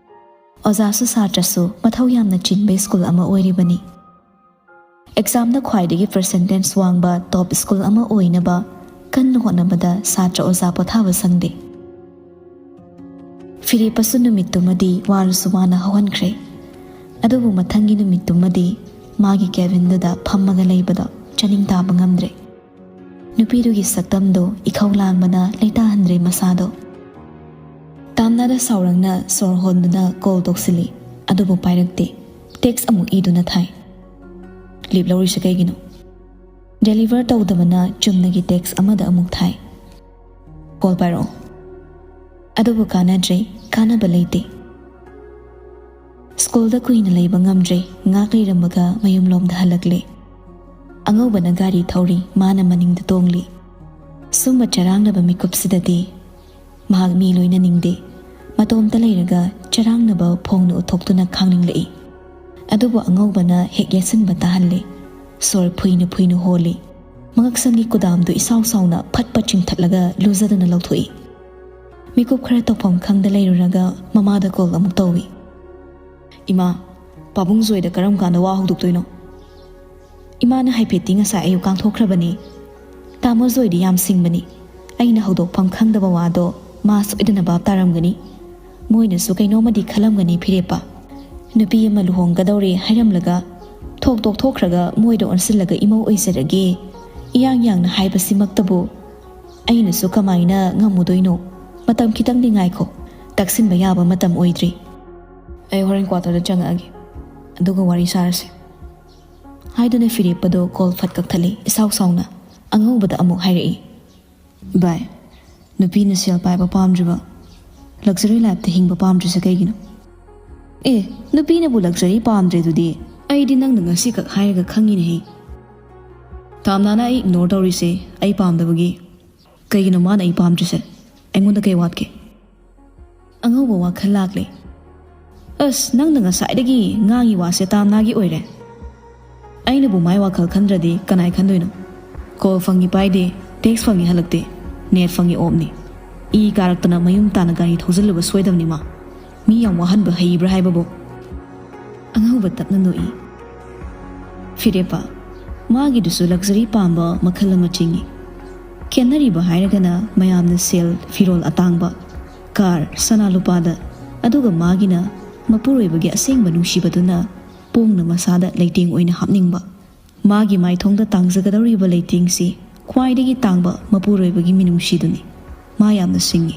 ꯑꯣꯖꯥꯁꯨ ꯁꯥꯇ꯭ꯔꯁꯨ ꯃꯊꯧ ꯌꯥꯝꯅ ꯆꯤꯟꯕ ꯁ꯭ꯀꯨꯜ ꯑꯃ ꯑꯣꯏꯔꯤꯕꯅꯤ꯫ ꯑꯦꯛꯖꯥꯝꯗ ꯈ꯭ꯋꯥꯏꯗꯒꯤ ꯄꯔꯁꯦꯟꯇꯦꯖ ꯋꯥꯡꯕ ꯇꯣꯞ ꯁ꯭ꯀꯨꯜ ꯑꯃ ꯑꯣꯏꯅꯕ ꯀꯟꯅ ꯍꯣꯠꯅꯕꯗ ꯁꯥꯇ꯭ꯔ ꯑꯣꯖꯥ ꯄꯣꯊꯥꯕ ꯁꯪꯗꯦ꯫ ꯐꯤꯔꯦꯞꯄꯁꯨ ꯅꯨꯃꯤꯠꯇꯨꯃꯗꯤ ꯋꯥꯔꯁꯨ ꯋꯥꯅ ꯍꯧꯍꯟꯈ꯭ꯔꯦ꯫ ꯑꯗꯨꯕꯨ ꯃꯊꯪꯒꯤ ꯅꯨꯃꯤꯠꯇꯨꯃꯗꯤ ꯃꯥꯒꯤ ꯀꯦꯕꯤꯟꯗꯨꯗ ꯐꯝꯃꯒ ꯂꯩꯕꯗꯣ ꯆꯥꯅꯤꯡ ꯇꯥꯕ ꯉꯝꯗ꯭ꯔꯦ꯫ ꯅꯨꯄꯤꯗꯨꯒꯤ ꯁꯛꯇꯝꯗꯣ ꯏꯈꯧ ꯂꯥꯡꯕꯅ ꯂꯩꯇꯥꯍꯟꯗ꯭ꯔꯦ ꯃꯁꯥꯗꯣ꯫ ꯇꯥꯝꯅꯥꯗ ꯁꯥꯎꯔꯪꯅ ꯁꯣꯔ ꯍꯣꯟꯗꯨꯅ ꯀꯣꯜ ꯇꯧꯁꯤꯜꯂꯤ, ꯑꯗꯨꯕꯨ ꯄꯥꯏꯔꯛꯇꯦ꯫ ꯇꯦꯛꯁ ꯑꯃꯨꯛ ꯏꯗꯨꯅ ꯊꯥꯏ꯫ ꯂꯤꯞ ꯂꯧꯔꯤꯁꯦ ꯀꯩꯒꯤꯅꯣ? ꯗꯦꯂꯤꯚꯔ ꯇꯧꯗꯕꯅ ꯆꯨꯝꯅꯒꯤ ꯇꯦꯛꯁ ꯑꯃꯗ ꯑꯃꯨꯛ ꯊꯥꯏ꯫ ꯀꯣꯜ ꯄꯥꯏꯔꯛꯑꯣ꯫ ꯑꯗꯨꯕꯨ ꯀꯥꯟꯅꯗ꯭ꯔꯦ, ꯀꯥꯟꯅꯕ ꯂꯩꯇꯦ꯫ ꯁ꯭ꯀꯨꯜꯗ ꯀꯨꯏꯅ ꯂꯩꯕ ꯉꯝꯗ꯭ꯔꯦ, ꯉꯥꯏꯍꯥꯛ ꯂꯩꯔꯝꯃꯒ ꯃꯌꯨꯝꯂꯣꯝꯗ ꯍꯜꯂꯛꯂꯦ꯫ ꯑꯉꯧꯕꯅ ꯒꯥꯔꯤ ꯊꯧꯔꯤ, ꯃꯥꯅ ꯃꯅꯤꯡꯗ ꯇꯣꯡꯂꯤ꯫ ꯁꯨꯝꯕ ꯆꯔꯥꯡꯅꯕ ꯃꯤꯀꯨꯞꯁꯤꯗꯗꯤ ꯃꯍꯥꯛ ꯃꯤ ꯂꯣꯏꯅꯅꯤꯡꯗꯦ꯫ ꯃꯇꯣꯝꯇ ꯂꯩꯔꯒ ꯆꯔꯥꯡꯅꯕ ꯐꯣꯡꯅ ꯎꯠꯊꯣꯛꯇꯨꯅ ꯈꯥꯡꯅꯤꯡꯂꯛꯏ꯫ ꯑꯗꯨꯕꯨ ꯑꯉꯧꯕꯅ ꯍꯦꯛ ꯌꯦꯠꯁꯤꯟꯕ ꯇꯥꯍꯜꯂꯦ꯫ ꯁꯣꯔ ꯐꯨꯏꯅ ꯐꯨꯏꯅ ꯍꯣꯜꯂꯤ꯫ ꯃꯉꯛꯁꯝꯒꯤ ꯀꯨꯗꯥꯝꯗꯨ ꯏꯁꯥꯎ ꯁꯥꯎꯅ ꯐꯠ ꯐꯠ ꯆꯤꯡꯊꯠꯂꯒ ꯂꯨꯖꯗꯨꯅ ꯂꯧꯊꯣꯛꯏ꯫ ꯃꯤꯀꯨꯞ ꯈꯔ ꯇꯧꯐꯝ ꯈꯪꯗ ꯂꯩꯔꯨꯔꯒ ꯃꯃꯥꯗ ꯀꯣꯜ ꯑꯃꯨꯛ ꯇꯧꯏ꯫ "ꯏꯃꯥ, ꯄꯥꯕꯨꯡ ꯖꯣꯏꯗ ꯀꯔꯝ ꯀꯥꯟꯗ ꯋꯥ ꯍꯧꯗꯣꯛꯇꯣꯏꯅꯣ?" ꯏꯃꯥꯅ ꯍꯥꯏꯐꯦꯠꯇꯤ ꯉꯁꯥꯏ ꯑꯌꯨꯛ ꯀꯥꯡꯊꯣꯛꯈ꯭ꯔꯕꯅꯤ꯫ ꯇꯥꯃꯣ ꯖꯣꯏꯗꯤ ꯌꯥꯝ ꯁꯤꯡꯕꯅꯤ꯫ ꯑꯩꯅ ꯍꯧꯗꯣꯛꯐꯝ ꯈꯪꯗꯕ ꯋꯥꯗꯣ ꯃꯥ ꯁꯣꯏꯗꯅ ꯚꯥꯞ ꯇꯥꯔꯝꯒꯅꯤ꯫ ꯃꯣꯏꯅꯁꯨ ꯀꯩꯅꯣꯝꯃꯗꯤ ꯈꯜꯂꯝꯒꯅꯤ ꯐꯤꯔꯦꯞꯄ꯫ ꯅꯨꯄꯤ ꯑꯃ ꯂꯨꯍꯣꯡꯒꯗꯧꯔꯦ ꯍꯥꯏꯔꯝꯂꯒ ꯊꯣꯛ ꯇꯣꯛꯊꯣꯛꯈ꯭ꯔꯒ ꯃꯣꯏꯗ ꯑꯣꯟꯁꯤꯜꯂꯒ ꯏꯃꯧ ꯑꯣꯏꯖꯔꯒꯦ ꯏꯌꯥꯡ ꯌꯥꯡꯅ ꯍꯥꯏꯕꯁꯤꯃꯛꯇꯕꯨ ꯑꯩꯅꯁꯨ ꯀꯃꯥꯏꯅ ꯉꯝꯃꯨꯗꯣꯏꯅꯣ? ꯃꯇꯝ ꯈꯤꯇꯪꯗꯤ ꯉꯥꯏꯈꯣ꯫ ꯇꯛꯁꯤꯟꯕ ꯌꯥꯕ ꯃꯇꯝ ꯑꯣꯏꯗ꯭ꯔꯤ꯫ "ꯑꯩ ꯍꯣꯔꯦꯟ ꯀ꯭ꯋꯥꯇꯔꯗ ꯆꯪꯉꯛꯑꯒꯦ, ꯑꯗꯨꯒ ꯋꯥꯔꯤ ꯁꯥꯔꯁꯦ," ꯍꯥꯏꯗꯨꯅ ꯐꯤꯔꯦꯞꯄꯗꯣ ꯀꯣꯜ ꯐꯠ ꯀꯛꯊꯠꯂꯤ꯫ ꯏꯁꯥꯎ ꯁꯥꯎꯅ ꯑꯉꯧꯕꯗ ꯑꯃꯨꯛ ꯍꯥꯏꯔꯛꯏ꯫ "ꯚꯥꯏ, ꯅꯨꯄꯤꯅ ꯁꯦꯜ ꯄꯥꯏꯕ ꯄꯥꯝꯗ꯭ꯔꯤꯕ, ꯂꯛꯖꯔꯤ ꯂꯥꯏꯐꯇ ꯍꯤꯡꯕ ꯄꯥꯝꯗ꯭ꯔꯤꯁꯦ ꯀꯩꯒꯤꯅꯣ?" "ꯑꯦ, ꯅꯨꯄꯤꯅꯕꯨ ꯂꯛꯖꯔꯤ ꯄꯥꯝꯗ꯭ꯔꯦ ꯑꯗꯨꯗꯤ? ꯑꯩꯗꯤ ꯅꯪꯅ ꯉꯁꯤꯈꯛ ꯍꯥꯏꯔꯒ ꯈꯪꯉꯤꯅꯦꯍꯦ꯫ ꯇꯥꯝꯅꯥꯅ ꯑꯩ ꯏꯒꯅꯣꯔ ꯇꯧꯔꯤꯁꯦ ꯑꯩ ꯄꯥꯝꯗꯕꯒꯤ꯫ ꯀꯩꯒꯤꯅꯣ ꯃꯥꯅ ꯑꯩ ꯄꯥꯝꯗ꯭ꯔꯤꯁꯦ? ꯑꯩꯉꯣꯟꯗ ꯀꯩ ꯋꯥꯠꯀꯦ?" ꯑꯉꯧꯕ ꯋꯥꯈꯜ ꯂꯥꯛꯂꯦ꯫ "ꯑꯁ, ꯅꯪꯅ ꯉꯁꯥꯏꯗꯒꯤ ꯉꯥꯡꯉꯤ ꯋꯥꯁꯦ ꯇꯥꯝꯅꯥꯒꯤ ꯑꯣꯏꯔꯦ꯫ ꯑꯩꯅꯕꯨ ꯃꯥꯏ ꯋꯥꯈꯜ ꯈꯟꯗ꯭ꯔꯗꯤ ꯀꯅꯥꯏ ꯈꯟꯗꯣꯏꯅꯣ? ꯀꯣꯜ ꯐꯪꯉꯤ ꯄꯥꯏꯗꯦ, ꯇꯦꯛꯁ ꯐꯪꯉꯤ ꯍꯜꯂꯛꯇꯦ, ꯅꯦꯠ ꯐꯪꯉꯤ ꯑꯣꯞꯅꯤ꯫ ꯏ ꯀꯥꯔꯛꯇꯅ ꯃꯌꯨꯝ ꯇꯥꯅ ꯒꯥꯔꯤ ꯊꯧꯖꯤꯜꯂꯨꯕ ꯁꯣꯏꯗꯕꯅꯤ ꯃꯥ꯫ ꯃꯤ ꯌꯥꯝ ꯋꯥꯍꯟꯕ ꯍꯩꯕ꯭ꯔꯥ ꯍꯥꯏꯕꯕꯨ?" ꯑꯉꯧꯕ ꯇꯞꯅ ꯅꯣꯛꯏ꯫ "ꯐꯤꯔꯦꯞꯄ, ꯃꯥꯒꯤꯗꯨꯁꯨ ꯂꯛꯖꯔꯤ ꯄꯥꯝꯕ ꯃꯈꯜ ꯑꯃ ꯆꯤꯡꯏ꯫ ꯈꯦꯠꯅꯔꯤꯕ ꯍꯥꯏꯔꯒꯅ ꯃꯌꯥꯝꯅ ꯁꯦꯜ, ꯐꯤꯔꯣꯜ ꯑꯇꯥꯡꯕ, ꯀꯥꯔ, ꯁꯅꯥ ꯂꯨꯄꯥꯗ, ꯑꯗꯨꯒ ꯃꯥꯒꯤꯅ ꯃꯄꯨꯔꯣꯏꯕꯒꯤ ꯑꯁꯦꯡꯕ ꯅꯨꯡꯁꯤꯕꯗꯨꯅ ꯄꯣꯡꯅ ꯃꯁꯥꯗ ꯂꯩꯇꯦꯡ ꯑꯣꯏꯅ ꯍꯥꯞꯅꯤꯡꯕ꯫ ꯃꯥꯒꯤ ꯃꯥꯏꯊꯣꯡꯗ ꯇꯥꯡꯖꯒꯗꯧꯔꯤꯕ ꯂꯩꯇꯦꯡꯁꯤ ꯈ꯭ꯋꯥꯏꯗꯒꯤ ꯇꯥꯡꯕ ꯃꯄꯨꯔꯣꯏꯕꯒꯤ ꯃꯤꯅꯨꯡꯁꯤꯗꯨꯅꯤ꯫ ꯃꯥ ꯌꯥꯝꯅ ꯁꯤꯡꯉꯤ꯫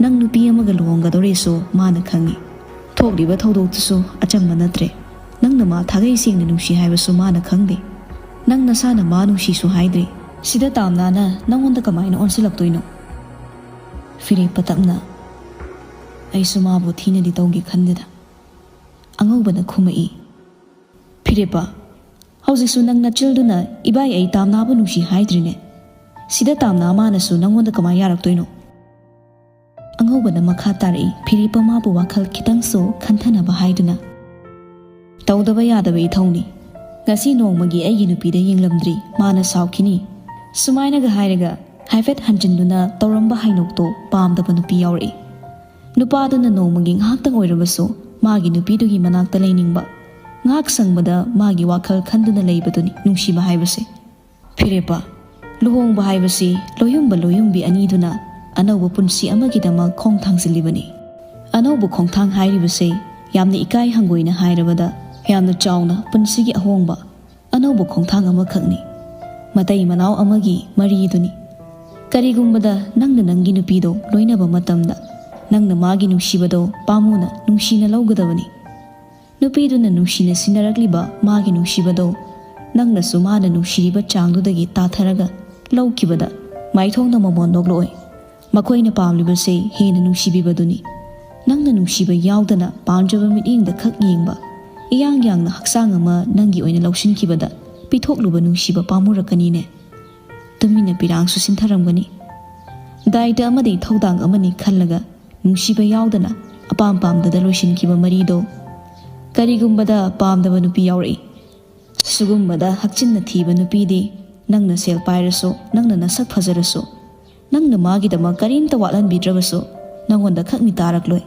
ꯅꯪ ꯅꯨꯄꯤ ꯑꯃꯒ ꯂꯨꯍꯣꯡꯒꯗꯧꯔꯦꯁꯨ ꯃꯥꯅ ꯈꯪꯉꯤ꯫ ꯊꯣꯛꯂꯤꯕ ꯊꯧꯗꯣꯛꯇꯨꯁꯨ ꯑꯆꯝꯕ ꯅꯠꯇ꯭ꯔꯦ꯫ ꯅꯪꯅ ꯃꯥ ꯊꯥꯒꯩ ꯁꯦꯡꯅ ꯅꯨꯡꯁꯤ ꯍꯥꯏꯕꯁꯨ ꯃꯥꯅ ꯈꯪꯗꯦ꯫ ꯅꯪ ꯅꯁꯥꯅ ꯃꯥ ꯅꯨꯡꯁꯤꯁꯨ ꯍꯥꯏꯗ꯭ꯔꯤ꯫ ꯁꯤꯗ ꯇꯥꯝꯅꯥꯅ ꯅꯪꯉꯣꯟꯗ ꯀꯃꯥꯏꯅ ꯑꯣꯟꯁꯤꯜꯂꯛꯇꯣꯏꯅꯣ? ꯐꯤꯔꯦꯞꯄ ꯇꯞꯅ, ꯑꯩꯁꯨ ꯃꯥꯕꯨ ꯊꯤꯅꯗꯤ ꯇꯧꯒꯦ ꯈꯟꯗꯦꯗ꯫ ꯑꯉꯧꯕꯅ ꯈꯨꯝꯃꯛꯏ, ꯐꯤꯔꯦꯞꯄ, ꯍꯧꯖꯤꯛꯁꯨ ꯅꯪ ꯅꯆꯤꯜꯗꯨꯅ ꯏꯕꯥꯏ ꯑꯩ ꯇꯥꯝꯅꯥꯕꯨ ꯅꯨꯡꯁꯤ ꯍꯥꯏꯗ꯭ꯔꯤꯅꯦ꯫ ꯁꯤꯗ ꯇꯥꯝꯅꯥ ꯃꯥꯅꯁꯨ ꯅꯪꯉꯣꯟꯗ ꯀꯃꯥꯏ ꯌꯥꯔꯛꯇꯣꯏꯅꯣ? ꯑꯉꯧꯕꯅ ꯃꯈꯥ ꯇꯥꯔꯛꯏ, ꯐꯤꯔꯦꯞꯄ ꯃꯥꯕꯨ ꯋꯥꯈꯜ ꯈꯤꯇꯪꯁꯨ ꯈꯟꯊꯅꯕ ꯍꯥꯏꯗꯨꯅ꯫ ꯇꯧꯗꯕ ꯌꯥꯗꯕ ꯏꯊꯧꯅꯤ꯫ ꯉꯁꯤ ꯅꯣꯡꯃꯒꯤ ꯑꯩꯒꯤ ꯅꯨꯄꯤꯗ ꯌꯦꯡꯂꯝꯗ꯭ꯔꯤ, ꯃꯥꯅ ꯁꯥꯎꯈꯤꯅꯤ꯫ ꯁꯨꯃꯥꯏꯅꯒ ꯍꯥꯏꯔꯒ ꯍꯥꯏꯐꯦꯠ ꯍꯟꯖꯤꯟꯗꯨꯅ ꯇꯧꯔꯝꯕ ꯍꯥꯏꯅꯣꯛꯇꯣ ꯄꯥꯝꯗꯕ ꯅꯨꯄꯤ ꯌꯥꯎꯔꯛꯏ꯫ ꯅꯨꯄꯥꯗꯨꯅ ꯅꯣꯡꯃꯒꯤ ꯉꯥꯏꯍꯥꯛꯇꯪ ꯑꯣꯏꯔꯕꯁꯨ ꯃꯥꯒꯤ ꯅꯨꯄꯤꯗꯨꯒꯤ ꯃꯅꯥꯛꯇ ꯂꯩꯅꯤꯡꯕ, ꯉꯥꯏꯍꯥꯛ ꯁꯪꯕꯗ ꯃꯥꯒꯤ ꯋꯥꯈꯜ ꯈꯟꯗꯨꯅ ꯂꯩꯕꯗꯨꯅꯤ ꯅꯨꯡꯁꯤꯕ ꯍꯥꯏꯕꯁꯦ꯫ ꯐꯤꯔꯦꯞꯄ, ꯂꯨꯍꯣꯡꯕ ꯍꯥꯏꯕꯁꯤ ꯂꯣꯌꯨꯝꯕ ꯂꯣꯌꯨꯝꯕꯤ ꯑꯅꯤꯗꯨꯅ ꯑꯅꯧꯕ ꯄꯨꯟꯁꯤ ꯑꯃꯒꯤꯗꯃꯛ ꯈꯣꯡ ꯊꯥꯡꯖꯤꯜꯂꯤꯕꯅꯤ꯫ ꯑꯅꯧꯕ ꯈꯣꯡꯊꯥꯡ ꯍꯥꯏꯔꯤꯕꯁꯦ ꯌꯥꯝꯅ ꯏꯀꯥꯏ ꯍꯪꯒꯣꯏꯅ ꯍꯥꯏꯔꯕꯗ ꯌꯥꯝꯅ ꯆꯥꯎꯅ ꯄꯨꯟꯁꯤꯒꯤ ꯑꯍꯣꯡꯕ, ꯑꯅꯧꯕ ꯈꯣꯡꯊꯥꯡ ꯑꯃꯈꯛꯅꯤ꯫ ꯃꯇꯩ ꯃꯅꯥꯎ ꯑꯃꯒꯤ ꯃꯔꯤꯗꯨꯅꯤ꯫ ꯀꯔꯤꯒꯨꯝꯕꯗ ꯅꯪꯅ ꯅꯪꯒꯤ ꯅꯨꯄꯤꯗꯣ ꯂꯣꯏꯅꯕ ꯃꯇꯝꯗ ꯅꯪꯅ ꯃꯥꯒꯤ ꯅꯨꯡꯁꯤꯕꯗꯣ ꯄꯥꯝꯃꯨꯅ ꯅꯨꯡꯁꯤꯅ ꯂꯧꯒꯗꯕꯅꯤ꯫ ꯅꯨꯄꯤꯗꯨꯅ ꯅꯨꯡꯁꯤꯅ ꯁꯤꯟꯅꯔꯛꯂꯤꯕ ꯃꯥꯒꯤ ꯅꯨꯡꯁꯤꯕꯗꯣ ꯅꯪꯅꯁꯨ ꯃꯥꯅ ꯅꯨꯡꯁꯤꯔꯤꯕ ꯆꯥꯡꯗꯨꯗꯒꯤ ꯇꯥꯊꯔꯒ ꯂꯧꯈꯤꯕꯗ ꯃꯥꯏꯊꯣꯡꯗ ꯃꯃꯣꯟ ꯅꯣꯛꯂꯛꯑꯣꯏ꯫ ꯃꯈꯣꯏꯅ ꯄꯥꯝꯂꯤꯕꯁꯦ ꯍꯦꯟꯅ ꯅꯨꯡꯁꯤꯕꯤꯕꯗꯨꯅꯤ꯫ ꯅꯪꯅ ꯅꯨꯡꯁꯤꯕ ꯌꯥꯎꯗꯅ ꯄꯥꯝꯖꯕ ꯃꯤꯠꯌꯦꯡꯗ ꯈꯛ ꯌꯦꯡꯕ, ꯏꯌꯥꯡ ꯌꯥꯡꯅ ꯍꯛꯆꯥꯡ ꯑꯃ ꯅꯪꯒꯤ ꯑꯣꯏꯅ ꯂꯧꯁꯤꯟꯈꯤꯕꯗ ꯄꯤꯊꯣꯛꯂꯨꯕ ꯅꯨꯡꯁꯤꯕ ꯄꯥꯝꯃꯨꯔꯛꯀꯅꯤꯅꯦ꯫ ꯇꯨꯃꯤꯟꯅ ꯄꯤꯔꯥꯡꯁꯨ ꯁꯤꯟꯊꯔꯝꯒꯅꯤ꯫ ꯗꯥꯏꯇ ꯑꯃꯗꯤ ꯊꯧꯗꯥꯡ ꯑꯃꯅꯤ ꯈꯜꯂꯒ ꯅꯨꯡꯁꯤꯕ ꯌꯥꯎꯗꯅ ꯑꯄꯥꯝ ꯄꯥꯝꯗꯗ ꯂꯣꯏꯁꯤꯟꯈꯤꯕ ꯃꯔꯤꯗꯣ꯫ ꯀꯔꯤꯒꯨꯝꯕꯗ ꯄꯥꯝꯗꯕ ꯅꯨꯄꯤ ꯌꯥꯎꯔꯛꯏ꯫ ꯁꯤꯒꯨꯝꯕꯗ ꯍꯛꯆꯤꯟꯅ ꯊꯤꯕ ꯅꯨꯄꯤꯗꯤ ꯅꯪꯅ ꯁꯦꯜ ꯄꯥꯏꯔꯁꯨ, ꯅꯪꯅ ꯅꯁꯛ ꯐꯖꯔꯁꯨ, ꯅꯪꯅ ꯃꯥꯒꯤꯗꯃꯛ ꯀꯔꯤꯝꯇ ꯋꯥꯠꯍꯟꯕꯤꯗ꯭ꯔꯕꯁꯨ ꯅꯪꯉꯣꯟꯗ ꯈꯛ ꯃꯤ ꯇꯥꯔꯛꯂꯣꯏ꯫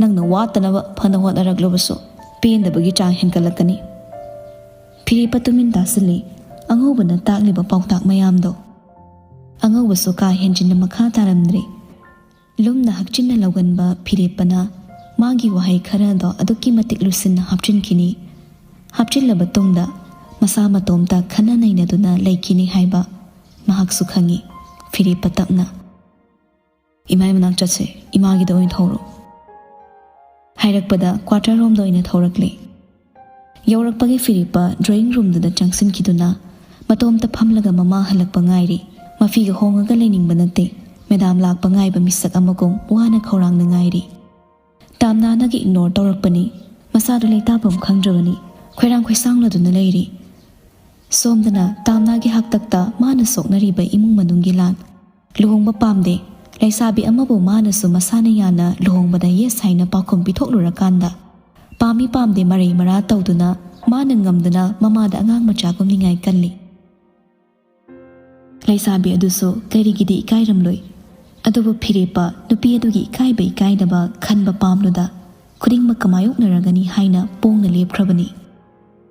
ꯅꯪꯅ ꯋꯥꯠꯇꯅꯕ ꯐꯅ ꯍꯣꯠꯅꯔꯛꯂꯕꯁꯨ ꯄꯦꯟꯗꯕꯒꯤ ꯆꯥꯡ ꯍꯦꯟꯒꯠꯂꯛꯀꯅꯤ꯫ ꯐꯤꯔꯦꯞꯄ ꯇꯨꯃꯤꯟ ꯇꯥꯁꯤꯜꯂꯤ꯫ ꯑꯉꯧꯕꯅ ꯇꯥꯛꯂꯤꯕ ꯄꯥꯎꯇꯥꯛ ꯃꯌꯥꯝꯗꯣ꯫ ꯑꯉꯧꯕꯁꯨ ꯀꯥ ꯍꯦꯟꯖꯤꯟꯅ ꯃꯈꯥ ꯇꯥꯔꯝꯗ꯭ꯔꯦ꯫ ꯂꯨꯝꯅ ꯍꯛꯆꯤꯟꯅ ꯂꯧꯒꯟꯕ ꯐꯤꯔꯦꯞꯄꯅ ꯃꯥꯒꯤ ꯋꯥꯍꯩ ꯈꯔꯗꯣ ꯑꯗꯨꯛꯀꯤ ꯃꯇꯤꯛ ꯂꯨꯁꯤꯟꯅ ꯍꯥꯞꯆꯤꯟꯈꯤꯅꯤ꯫ ꯍꯥꯞꯆꯤꯜꯂꯕ ꯇꯨꯡꯗ ꯃꯁꯥ ꯃꯇꯣꯝꯇ ꯈꯟꯅ ꯅꯩꯅꯗꯨꯅ ꯂꯩꯈꯤꯅꯤ ꯍꯥꯏꯕ꯫ ꯃꯍꯥꯛꯁꯨ ꯈꯪꯏ꯫ ꯐꯤꯔꯦꯞꯄ ꯇꯞꯅ, "ꯏꯃꯥꯏ ꯃꯅꯥꯛ ꯆꯠꯁꯦ, ꯏꯃꯥꯒꯤꯗ ꯑꯣꯏꯅ ꯊꯧꯔꯣ" ꯍꯥꯏꯔꯛꯄꯗ quarter ꯔꯣꯝꯗ ꯑꯣꯏꯅ ꯊꯧꯔꯛꯂꯦ꯫ ꯌꯧꯔꯛꯄꯒꯤ ꯐꯤꯔꯦꯞꯄ drawing roomꯗꯨꯗ ꯆꯪꯁꯤꯟꯈꯤꯗꯨꯅ ꯃꯇꯣꯝꯇ ꯐꯝꯂꯒ ꯃꯃꯥ ꯍꯜꯂꯛꯄ ꯉꯥꯏꯔꯤ꯫ ꯃꯐꯤꯒ ꯍꯣꯡꯉꯒ ꯂꯩꯅꯤꯡꯕ ꯅꯠꯇꯦ꯫ ꯃꯦꯗꯥꯝ ꯂꯥꯛꯄ ꯉꯥꯏꯕ ꯃꯤꯁꯛ ꯑꯃꯒꯨꯝ ꯋꯥꯅ ꯈꯧꯔꯥꯡꯅ ꯉꯥꯏꯔꯤ꯫ ꯇꯥꯝꯅꯥꯅꯒ ignore ꯇꯧꯔꯛꯄꯅꯤ꯫ ꯃꯁꯥꯗꯨ ꯂꯩꯇꯥꯐꯝ ꯈꯪꯗ꯭ꯔꯕꯅꯤ꯫ ꯈꯣꯏꯔꯥꯡ ꯈꯣꯏꯁꯥꯎꯅꯗꯨꯅ ꯂꯩꯔꯤ꯫ ꯁꯣꯝꯗꯅ ꯇꯥꯝꯅꯥꯒꯤ ꯍꯥꯛꯇꯛꯇ ꯃꯥꯅ ꯁꯣꯛꯅꯔꯤꯕ ꯏꯃꯨꯡ ꯃꯅꯨꯡꯒꯤ ꯂꯥꯟ꯫ ꯂꯨꯍꯣꯡꯕ ꯄꯥꯝꯗꯦ꯫ ꯂꯩꯁꯥꯕꯤ ꯑꯃꯕꯨ ꯃꯥꯅꯁꯨ ꯃꯁꯥꯅ ꯌꯥꯅ ꯂꯨꯍꯣꯡꯕꯗ yes ꯍꯥꯏꯅ ꯄꯥꯎꯈꯨꯝ ꯄꯤꯊꯣꯛꯂꯨꯔꯀꯥꯟꯗ, ꯄꯥꯝꯃꯤ ꯄꯥꯝꯗꯦ ꯃꯔꯩ ꯃꯔꯥ ꯇꯧꯗꯨꯅ ꯃꯥꯅ ꯉꯝꯗꯨꯅ ꯃꯃꯥꯗ ꯑꯉꯥꯡ ꯃꯆꯥꯒꯨꯝ ꯅꯤꯡꯉꯥꯏ ꯀꯜꯂꯤ꯫ ꯂꯩꯁꯥꯕꯤ ꯑꯗꯨꯁꯨ ꯀꯔꯤꯒꯤꯗꯤ ꯏꯀꯥꯏꯔꯝꯂꯣꯏ? ꯑꯗꯨꯕꯨ ꯐꯤꯔꯦꯞꯄ ꯅꯨꯄꯤ ꯑꯗꯨꯒꯤ ꯏꯀꯥꯏꯕ ꯏꯀꯥꯏꯗꯕ ꯈꯟꯕ ꯄꯥꯝꯂꯨꯗ, ꯈꯨꯗꯤꯡꯃꯛꯀ ꯃꯥꯌꯣꯛꯅꯔꯒꯅꯤ ꯍꯥꯏꯅ ꯄꯣꯡꯅ ꯂꯦꯞꯈ꯭ꯔꯕꯅꯤ꯫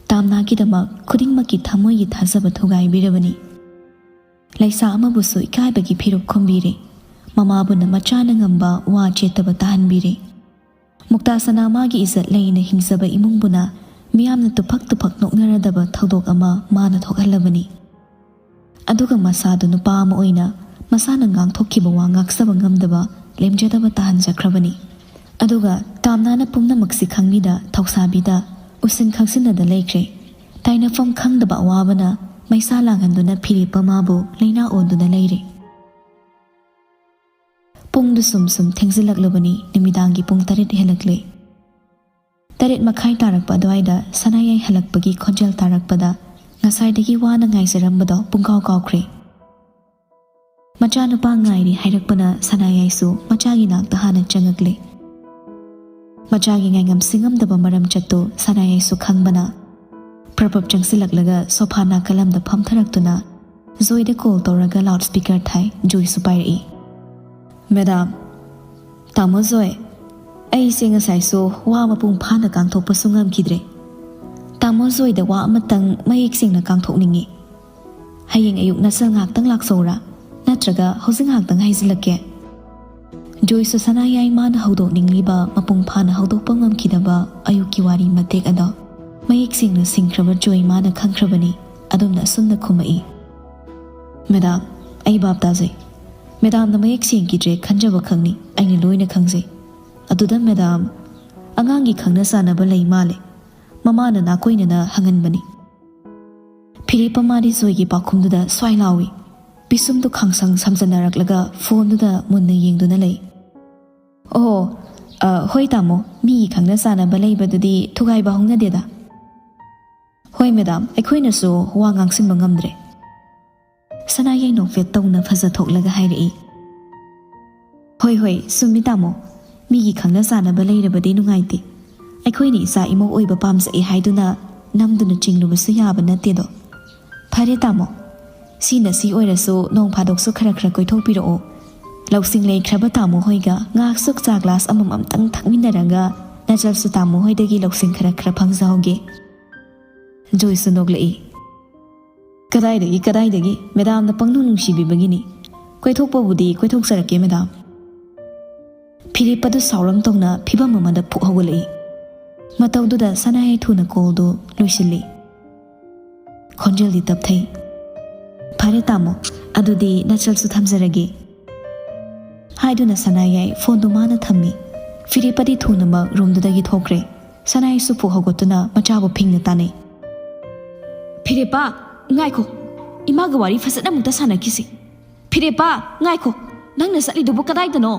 ꯇꯥꯝꯅꯥꯒꯤꯗꯃꯛ ꯈꯨꯗꯤꯡꯃꯛꯀꯤ ꯊꯃꯣꯏꯒꯤ ꯊꯥꯖꯕ ꯊꯨꯒꯥꯏꯕꯤꯔꯕꯅꯤ꯫ ꯂꯩꯁꯥ ꯑꯃꯕꯨꯁꯨ ꯏꯀꯥꯏꯕꯒꯤ ꯐꯤꯔꯨꯞ ꯈꯨꯝꯕꯤꯔꯦ꯫ ꯃꯃꯥꯕꯨꯅ ꯃꯆꯥꯅ ꯉꯝꯕ ꯋꯥ ꯆꯦꯠꯇꯕ ꯇꯥꯍꯟꯕꯤꯔꯦ꯫ ꯃꯨꯛꯇꯥ ꯁꯅꯥ ꯃꯥꯒꯤ ꯏꯖꯠ ꯂꯩꯅ ꯍꯤꯡꯖꯕ ꯏꯃꯨꯡꯕꯨꯅ ꯃꯤꯌꯥꯝꯅ ꯇꯨꯐꯛ ꯇꯨꯐꯛ ꯅꯣꯛꯅꯔꯗꯕ ꯊꯧꯗꯣꯛ ꯑꯃ ꯃꯥꯅ ꯊꯣꯛꯍꯜꯂꯕꯅꯤ꯫ ꯑꯗꯨꯒ ꯃꯁꯥꯗꯨ ꯅꯨꯄꯥ ꯑꯃ ꯑꯣꯏꯅ ꯃꯁꯥꯅ ꯉꯥꯡꯊꯣꯛꯈꯤꯕ ꯋꯥ ꯉꯥꯛꯆꯕ ꯉꯝꯗꯕ, ꯂꯦꯝꯖꯗꯕ ꯇꯥꯍꯟꯖꯈ꯭ꯔꯕꯅꯤ꯫ ꯑꯗꯨꯒ ꯇꯥꯝꯅꯥꯅ ꯄꯨꯝꯅꯃꯛꯁꯤ ꯈꯪꯕꯤꯗ ꯊꯧꯁꯥꯕꯤꯗ ꯎꯁꯤꯟ ꯈꯪꯁꯤꯟꯅꯗ ꯂꯩꯈ꯭ꯔꯦ꯫ ꯇꯥꯏꯅꯐꯝ ꯈꯪꯗꯕ ꯑꯋꯥꯕꯅ ꯃꯩꯁꯥ ꯂꯥꯡꯍꯟꯗꯨꯅ ꯐꯤꯔꯦꯞꯄ ꯃꯥꯕꯨ ꯂꯩꯅꯥ ꯑꯣꯟꯗꯨꯅ ꯂꯩꯔꯦ꯫ ꯄꯨꯡꯗꯨ ꯁꯨꯝ ꯁꯨꯝ ꯊꯦꯡꯖꯤꯜꯂꯛꯂꯕꯅꯤ꯫ ꯅꯨꯃꯤꯗꯥꯡꯒꯤ ꯄꯨꯡ ꯇꯔꯦꯠ ꯍꯦꯜꯂꯛꯂꯦ꯫ ꯇꯔꯦꯠ ꯃꯈꯥꯏ ꯇꯥꯔꯛꯄ ꯑꯗꯨꯋꯥꯏꯗ ꯁꯅꯥꯌꯥꯏ ꯍꯜꯂꯛꯄꯒꯤ ꯈꯣꯟꯖꯦꯜ ꯇꯥꯔꯛꯄꯗ ꯉꯁꯥꯏꯗꯒꯤ ꯋꯥꯅ ꯉꯥꯏꯖꯔꯝꯕꯗꯣ ꯄꯨꯡꯀꯥꯎ ꯀꯥꯎꯈ꯭ꯔꯦ꯫ ꯃꯆꯥꯅꯨꯄꯥ ꯉꯥꯏꯔꯤ ꯍꯥꯏꯔꯛꯄꯅ ꯁꯅꯥꯌꯥꯏꯁꯨ ꯃꯆꯥꯒꯤ ꯅꯥꯛꯇ ꯍꯥꯟꯅ ꯆꯪꯉꯛꯂꯦ꯫ ꯃꯆꯥꯒꯤ ꯉꯥꯏꯉꯝ ꯁꯤꯡꯉꯝꯗꯕ ꯃꯔꯝ ꯆꯠꯇꯨ ꯁꯅꯥꯌꯥꯏꯁꯨ ꯈꯪꯕꯅ ꯄ꯭ꯔꯄꯞ ꯆꯪꯁꯤꯜꯂꯛꯂꯒ ꯁꯣꯐꯥ ꯅꯥꯀꯜ ꯑꯃꯗ ꯐꯝꯊꯔꯛꯇꯨꯅ ꯖꯣꯏꯗ call ꯇꯧꯔꯒ loudspeaker ꯊꯥꯏ꯫ ꯖꯣꯏꯁꯨ ꯄꯥꯏꯔꯛꯏ꯫ "ꯃꯦꯗꯥꯝ, ꯇꯥꯃꯣ ꯖꯣꯏ, ꯑꯩꯁꯦ ꯉꯁꯥꯏꯁꯨ ꯋꯥ ꯃꯄꯨꯡ ꯐꯥꯅ ꯀꯥꯡꯊꯣꯛꯄꯁꯨ ꯉꯝꯈꯤꯗ꯭ꯔꯦ꯫ ꯇꯥꯃꯣ ꯖꯣꯏꯗ ꯋꯥ ꯑꯃꯇꯪ ꯃꯌꯦꯛ ꯁꯦꯡꯅ ꯀꯥꯡꯊꯣꯛꯅꯤꯡꯉꯤ꯫ ꯍꯌꯦꯡ ꯑꯌꯨꯛ ꯅꯁꯜ ꯉꯥꯏꯍꯥꯛꯇꯪ ꯂꯥꯛꯆꯧꯔꯥ? ꯅꯠꯇ꯭ꯔꯒ ꯍꯧꯖꯤꯛ ꯉꯥꯏꯍꯥꯛꯇꯪ ꯍꯥꯏꯖꯤꯜꯂꯛꯀꯦ?" ꯖꯣꯏꯁꯨ ꯁꯅꯥꯌꯥꯏ ꯃꯥꯅ ꯍꯧꯗꯣꯛꯅꯤꯡꯂꯤꯕ ꯃꯄꯨꯡ ꯐꯥꯅ ꯍꯧꯗꯣꯛꯄ ꯉꯝꯈꯤꯗꯕ ꯑꯌꯨꯛꯀꯤ ꯋꯥꯔꯤ ꯃꯇꯦꯛ ꯑꯗꯣ ꯃꯌꯦꯛ ꯁꯦꯡꯅ ꯁꯤꯡꯈ꯭ꯔꯕ ꯖꯣꯏ ꯃꯥꯅ ꯈꯪꯈ꯭ꯔꯕꯅꯤ꯫ ꯑꯗꯨꯝꯅ ꯑꯁꯨꯝꯅ ꯈꯨꯝꯃꯛꯏ, "ꯃꯦꯗꯥꯝ, ꯑꯩ ꯚꯥꯞ ꯇꯥꯖꯩ꯫ ꯃꯦꯗꯥꯝꯅ ꯃꯌꯦꯛ ꯁꯦꯡꯈꯤꯗ꯭ꯔꯦ ꯈꯟꯖꯕ ꯈꯛꯅꯤ, ꯑꯩꯅ ꯂꯣꯏꯅ ꯈꯪꯖꯩ꯫ ꯑꯗꯨꯗ ꯃꯦꯗꯥꯝ, ꯑꯉꯥꯡꯒꯤ ꯈꯪꯅ ꯆꯥꯟꯅꯕ ꯂꯩ ꯃꯥꯜꯂꯦ꯫ ꯃꯃꯥꯅ ꯅꯥꯀꯣꯏꯅꯅ ꯍꯪꯍꯟꯕꯅꯤ꯫" ꯐꯤꯔꯦꯞꯄ ꯃꯥꯗꯤ ꯖꯣꯏꯒꯤ ꯄꯥꯎꯈꯨꯝꯗꯨꯗ ꯁ꯭ꯋꯥꯏ ꯂꯥꯎꯏ꯫ ꯄꯤꯁꯨꯝꯗꯨ ꯈꯥꯡꯁꯪ ꯁꯝꯖꯟꯅꯔꯛꯂꯒ ꯐꯣꯟꯗꯨꯗ ꯃꯨꯟꯅ ꯌꯦꯡꯗꯨꯅ ꯂꯩ꯫ "ꯑꯣ, ꯑ, ꯍꯣꯏ ꯇꯥꯃꯣ, ꯃꯤꯒꯤ ꯈꯪꯅ ꯆꯥꯟꯅꯕ ꯂꯩꯕꯗꯨꯗꯤ ꯊꯨꯒꯥꯏꯕ ꯍꯧꯅꯗꯦꯗ꯫" "ꯍꯣꯏ ꯃꯦꯗꯥꯝ, ꯑꯩꯈꯣꯏꯅꯁꯨ ꯋꯥ ꯉꯥꯡꯁꯤꯟꯕ ꯉꯝꯗ꯭ꯔꯦ꯫" ꯁꯅꯥꯌꯥꯏ ꯅꯣꯛꯐꯦꯠ ꯇꯧꯅ ꯐꯖꯊꯣꯛꯂꯒ ꯍꯥꯏꯔꯛꯏ꯫ "ꯍꯣꯏ, ꯍꯣꯏ, ꯆꯨꯝꯃꯤ ꯇꯥꯃꯣ꯫ ꯃꯤꯒꯤ ꯈꯪꯅ ꯆꯥꯟꯅꯕ ꯂꯩꯔꯕꯗꯤ ꯅꯨꯡꯉꯥꯏꯇꯦ꯫ ꯑꯩꯈꯣꯏꯅ ꯏꯆꯥ ꯏꯃꯧ ꯑꯣꯏꯕ ꯄꯥꯝꯖꯩ ꯍꯥꯏꯗꯨꯅ ꯅꯝꯗꯨꯅ ꯆꯤꯡꯂꯨꯕꯁꯨ ꯌꯥꯕ ꯅꯠꯇꯦꯗꯣ꯫ ꯐꯔꯦ ꯇꯥꯃꯣ, ꯁꯤꯅ ꯁꯤ ꯑꯣꯏꯔꯁꯨ ꯅꯣꯡ ꯐꯥꯗꯣꯛꯁꯨ ꯈꯔ ꯈꯔ ꯀꯣꯏꯊꯣꯛꯄꯤꯔꯛꯑꯣ꯫ ꯂꯧꯁꯤꯡ ꯂꯩꯈ꯭ꯔꯕ ꯇꯥꯃꯣ ꯍꯣꯏꯒ ꯉꯥꯏꯍꯥꯛꯁꯨ ꯆꯥ ꯒ꯭ꯂꯥꯁ ꯑꯃꯃꯝꯇꯪ ꯊꯛꯃꯤꯟꯅꯔꯒ ꯅꯆꯜꯁꯨ ꯇꯥꯃꯣ ꯍꯣꯏꯗꯒꯤ ꯂꯧꯁꯤꯡ ꯈꯔ ꯈꯔ ꯐꯪꯖꯍꯧꯒꯦ꯫" ꯖꯣꯏꯁꯨ ꯅꯣꯛꯂꯛꯏ꯫ "ꯀꯗꯥꯏꯗꯒꯤ, ꯀꯗꯥꯏꯗꯒꯤ? ꯃꯦꯗꯥꯝꯅ ꯄꯪꯅꯨꯡ ꯅꯨꯡꯁꯤꯕꯤꯕꯒꯤꯅꯤ꯫ ꯀꯣꯏꯊꯣꯛꯄꯕꯨꯗꯤ ꯀꯣꯏꯊꯣꯛꯆꯔꯛꯀꯦ, ꯃꯦꯗꯥꯝ꯫" ꯐꯤꯔꯦꯞꯄꯗꯨ ꯁꯥꯎꯔꯝ ꯇꯧꯅ ꯐꯤꯕꯝ ꯑꯃꯗ ꯐꯨꯛ ꯍꯧꯒꯠꯂꯛꯏ꯫ ꯃꯇꯧꯗꯨꯗ ꯁꯅꯥꯌꯥꯏ ꯊꯨꯅ ꯀꯣꯜꯗꯨ ꯂꯣꯏꯁꯤꯜꯂꯤ꯫ ꯈꯣꯟꯖꯦꯜꯗꯤ ꯇꯞꯊꯩ꯫ "ꯐꯔꯦ ꯇꯥꯃꯣ, ꯑꯗꯨꯗꯤ ꯅꯆꯜꯁꯨ ꯊꯝꯖꯔꯒꯦ꯫" ꯍꯥꯏꯗꯨꯅ ꯁꯅꯥꯌꯥꯏ ꯐꯣꯟꯗꯨ ꯃꯥꯅ ꯊꯝꯃꯤ꯫ ꯐꯤꯔꯦꯞꯄꯗꯤ ꯊꯨꯅꯃꯛ ꯔꯨꯝꯗꯨꯗꯒꯤ ꯊꯣꯛꯈ꯭ꯔꯦ꯫ ꯁꯅꯥꯌꯥꯏꯁꯨ ꯐꯨꯛ ꯍꯧꯒꯠꯇꯨꯅ ꯃꯆꯥꯕꯨ ꯐꯤꯡꯅ ꯇꯥꯟꯅꯩ꯫ "ꯐꯤꯔꯦꯞꯄ, ꯉꯥꯏꯈꯣ, ꯏꯃꯥꯒ ꯋꯥꯔꯤ ꯐꯖꯅ ꯑꯃꯨꯛꯇ ꯁꯥꯟꯅꯈꯤꯁꯤ꯫ ꯐꯤꯔꯦꯞꯄ, ꯉꯥꯏꯈꯣ, ꯅꯪꯅ ꯆꯠꯂꯤꯗꯨꯕꯨ ꯀꯗꯥꯏꯗꯅꯣ?"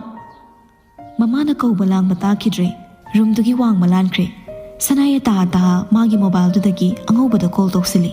ꯃꯃꯥꯅ ꯀꯧꯕ ꯂꯥꯡꯕ ꯇꯥꯈꯤꯗ꯭ꯔꯦ꯫ ꯔꯨꯝꯗꯨꯒꯤ ꯋꯥꯡꯃ ꯂꯥꯟꯈ꯭ꯔꯦ꯫ ꯁꯅꯥꯌꯥꯏ ꯇꯥꯍꯥ ꯇꯥꯍꯥ ꯃꯥꯒꯤ ꯃꯣꯕꯥꯏꯜꯗꯨꯗꯒꯤ ꯑꯉꯧꯕꯗ ꯀꯣꯜ ꯇꯧꯁꯤꯜꯂꯤ꯫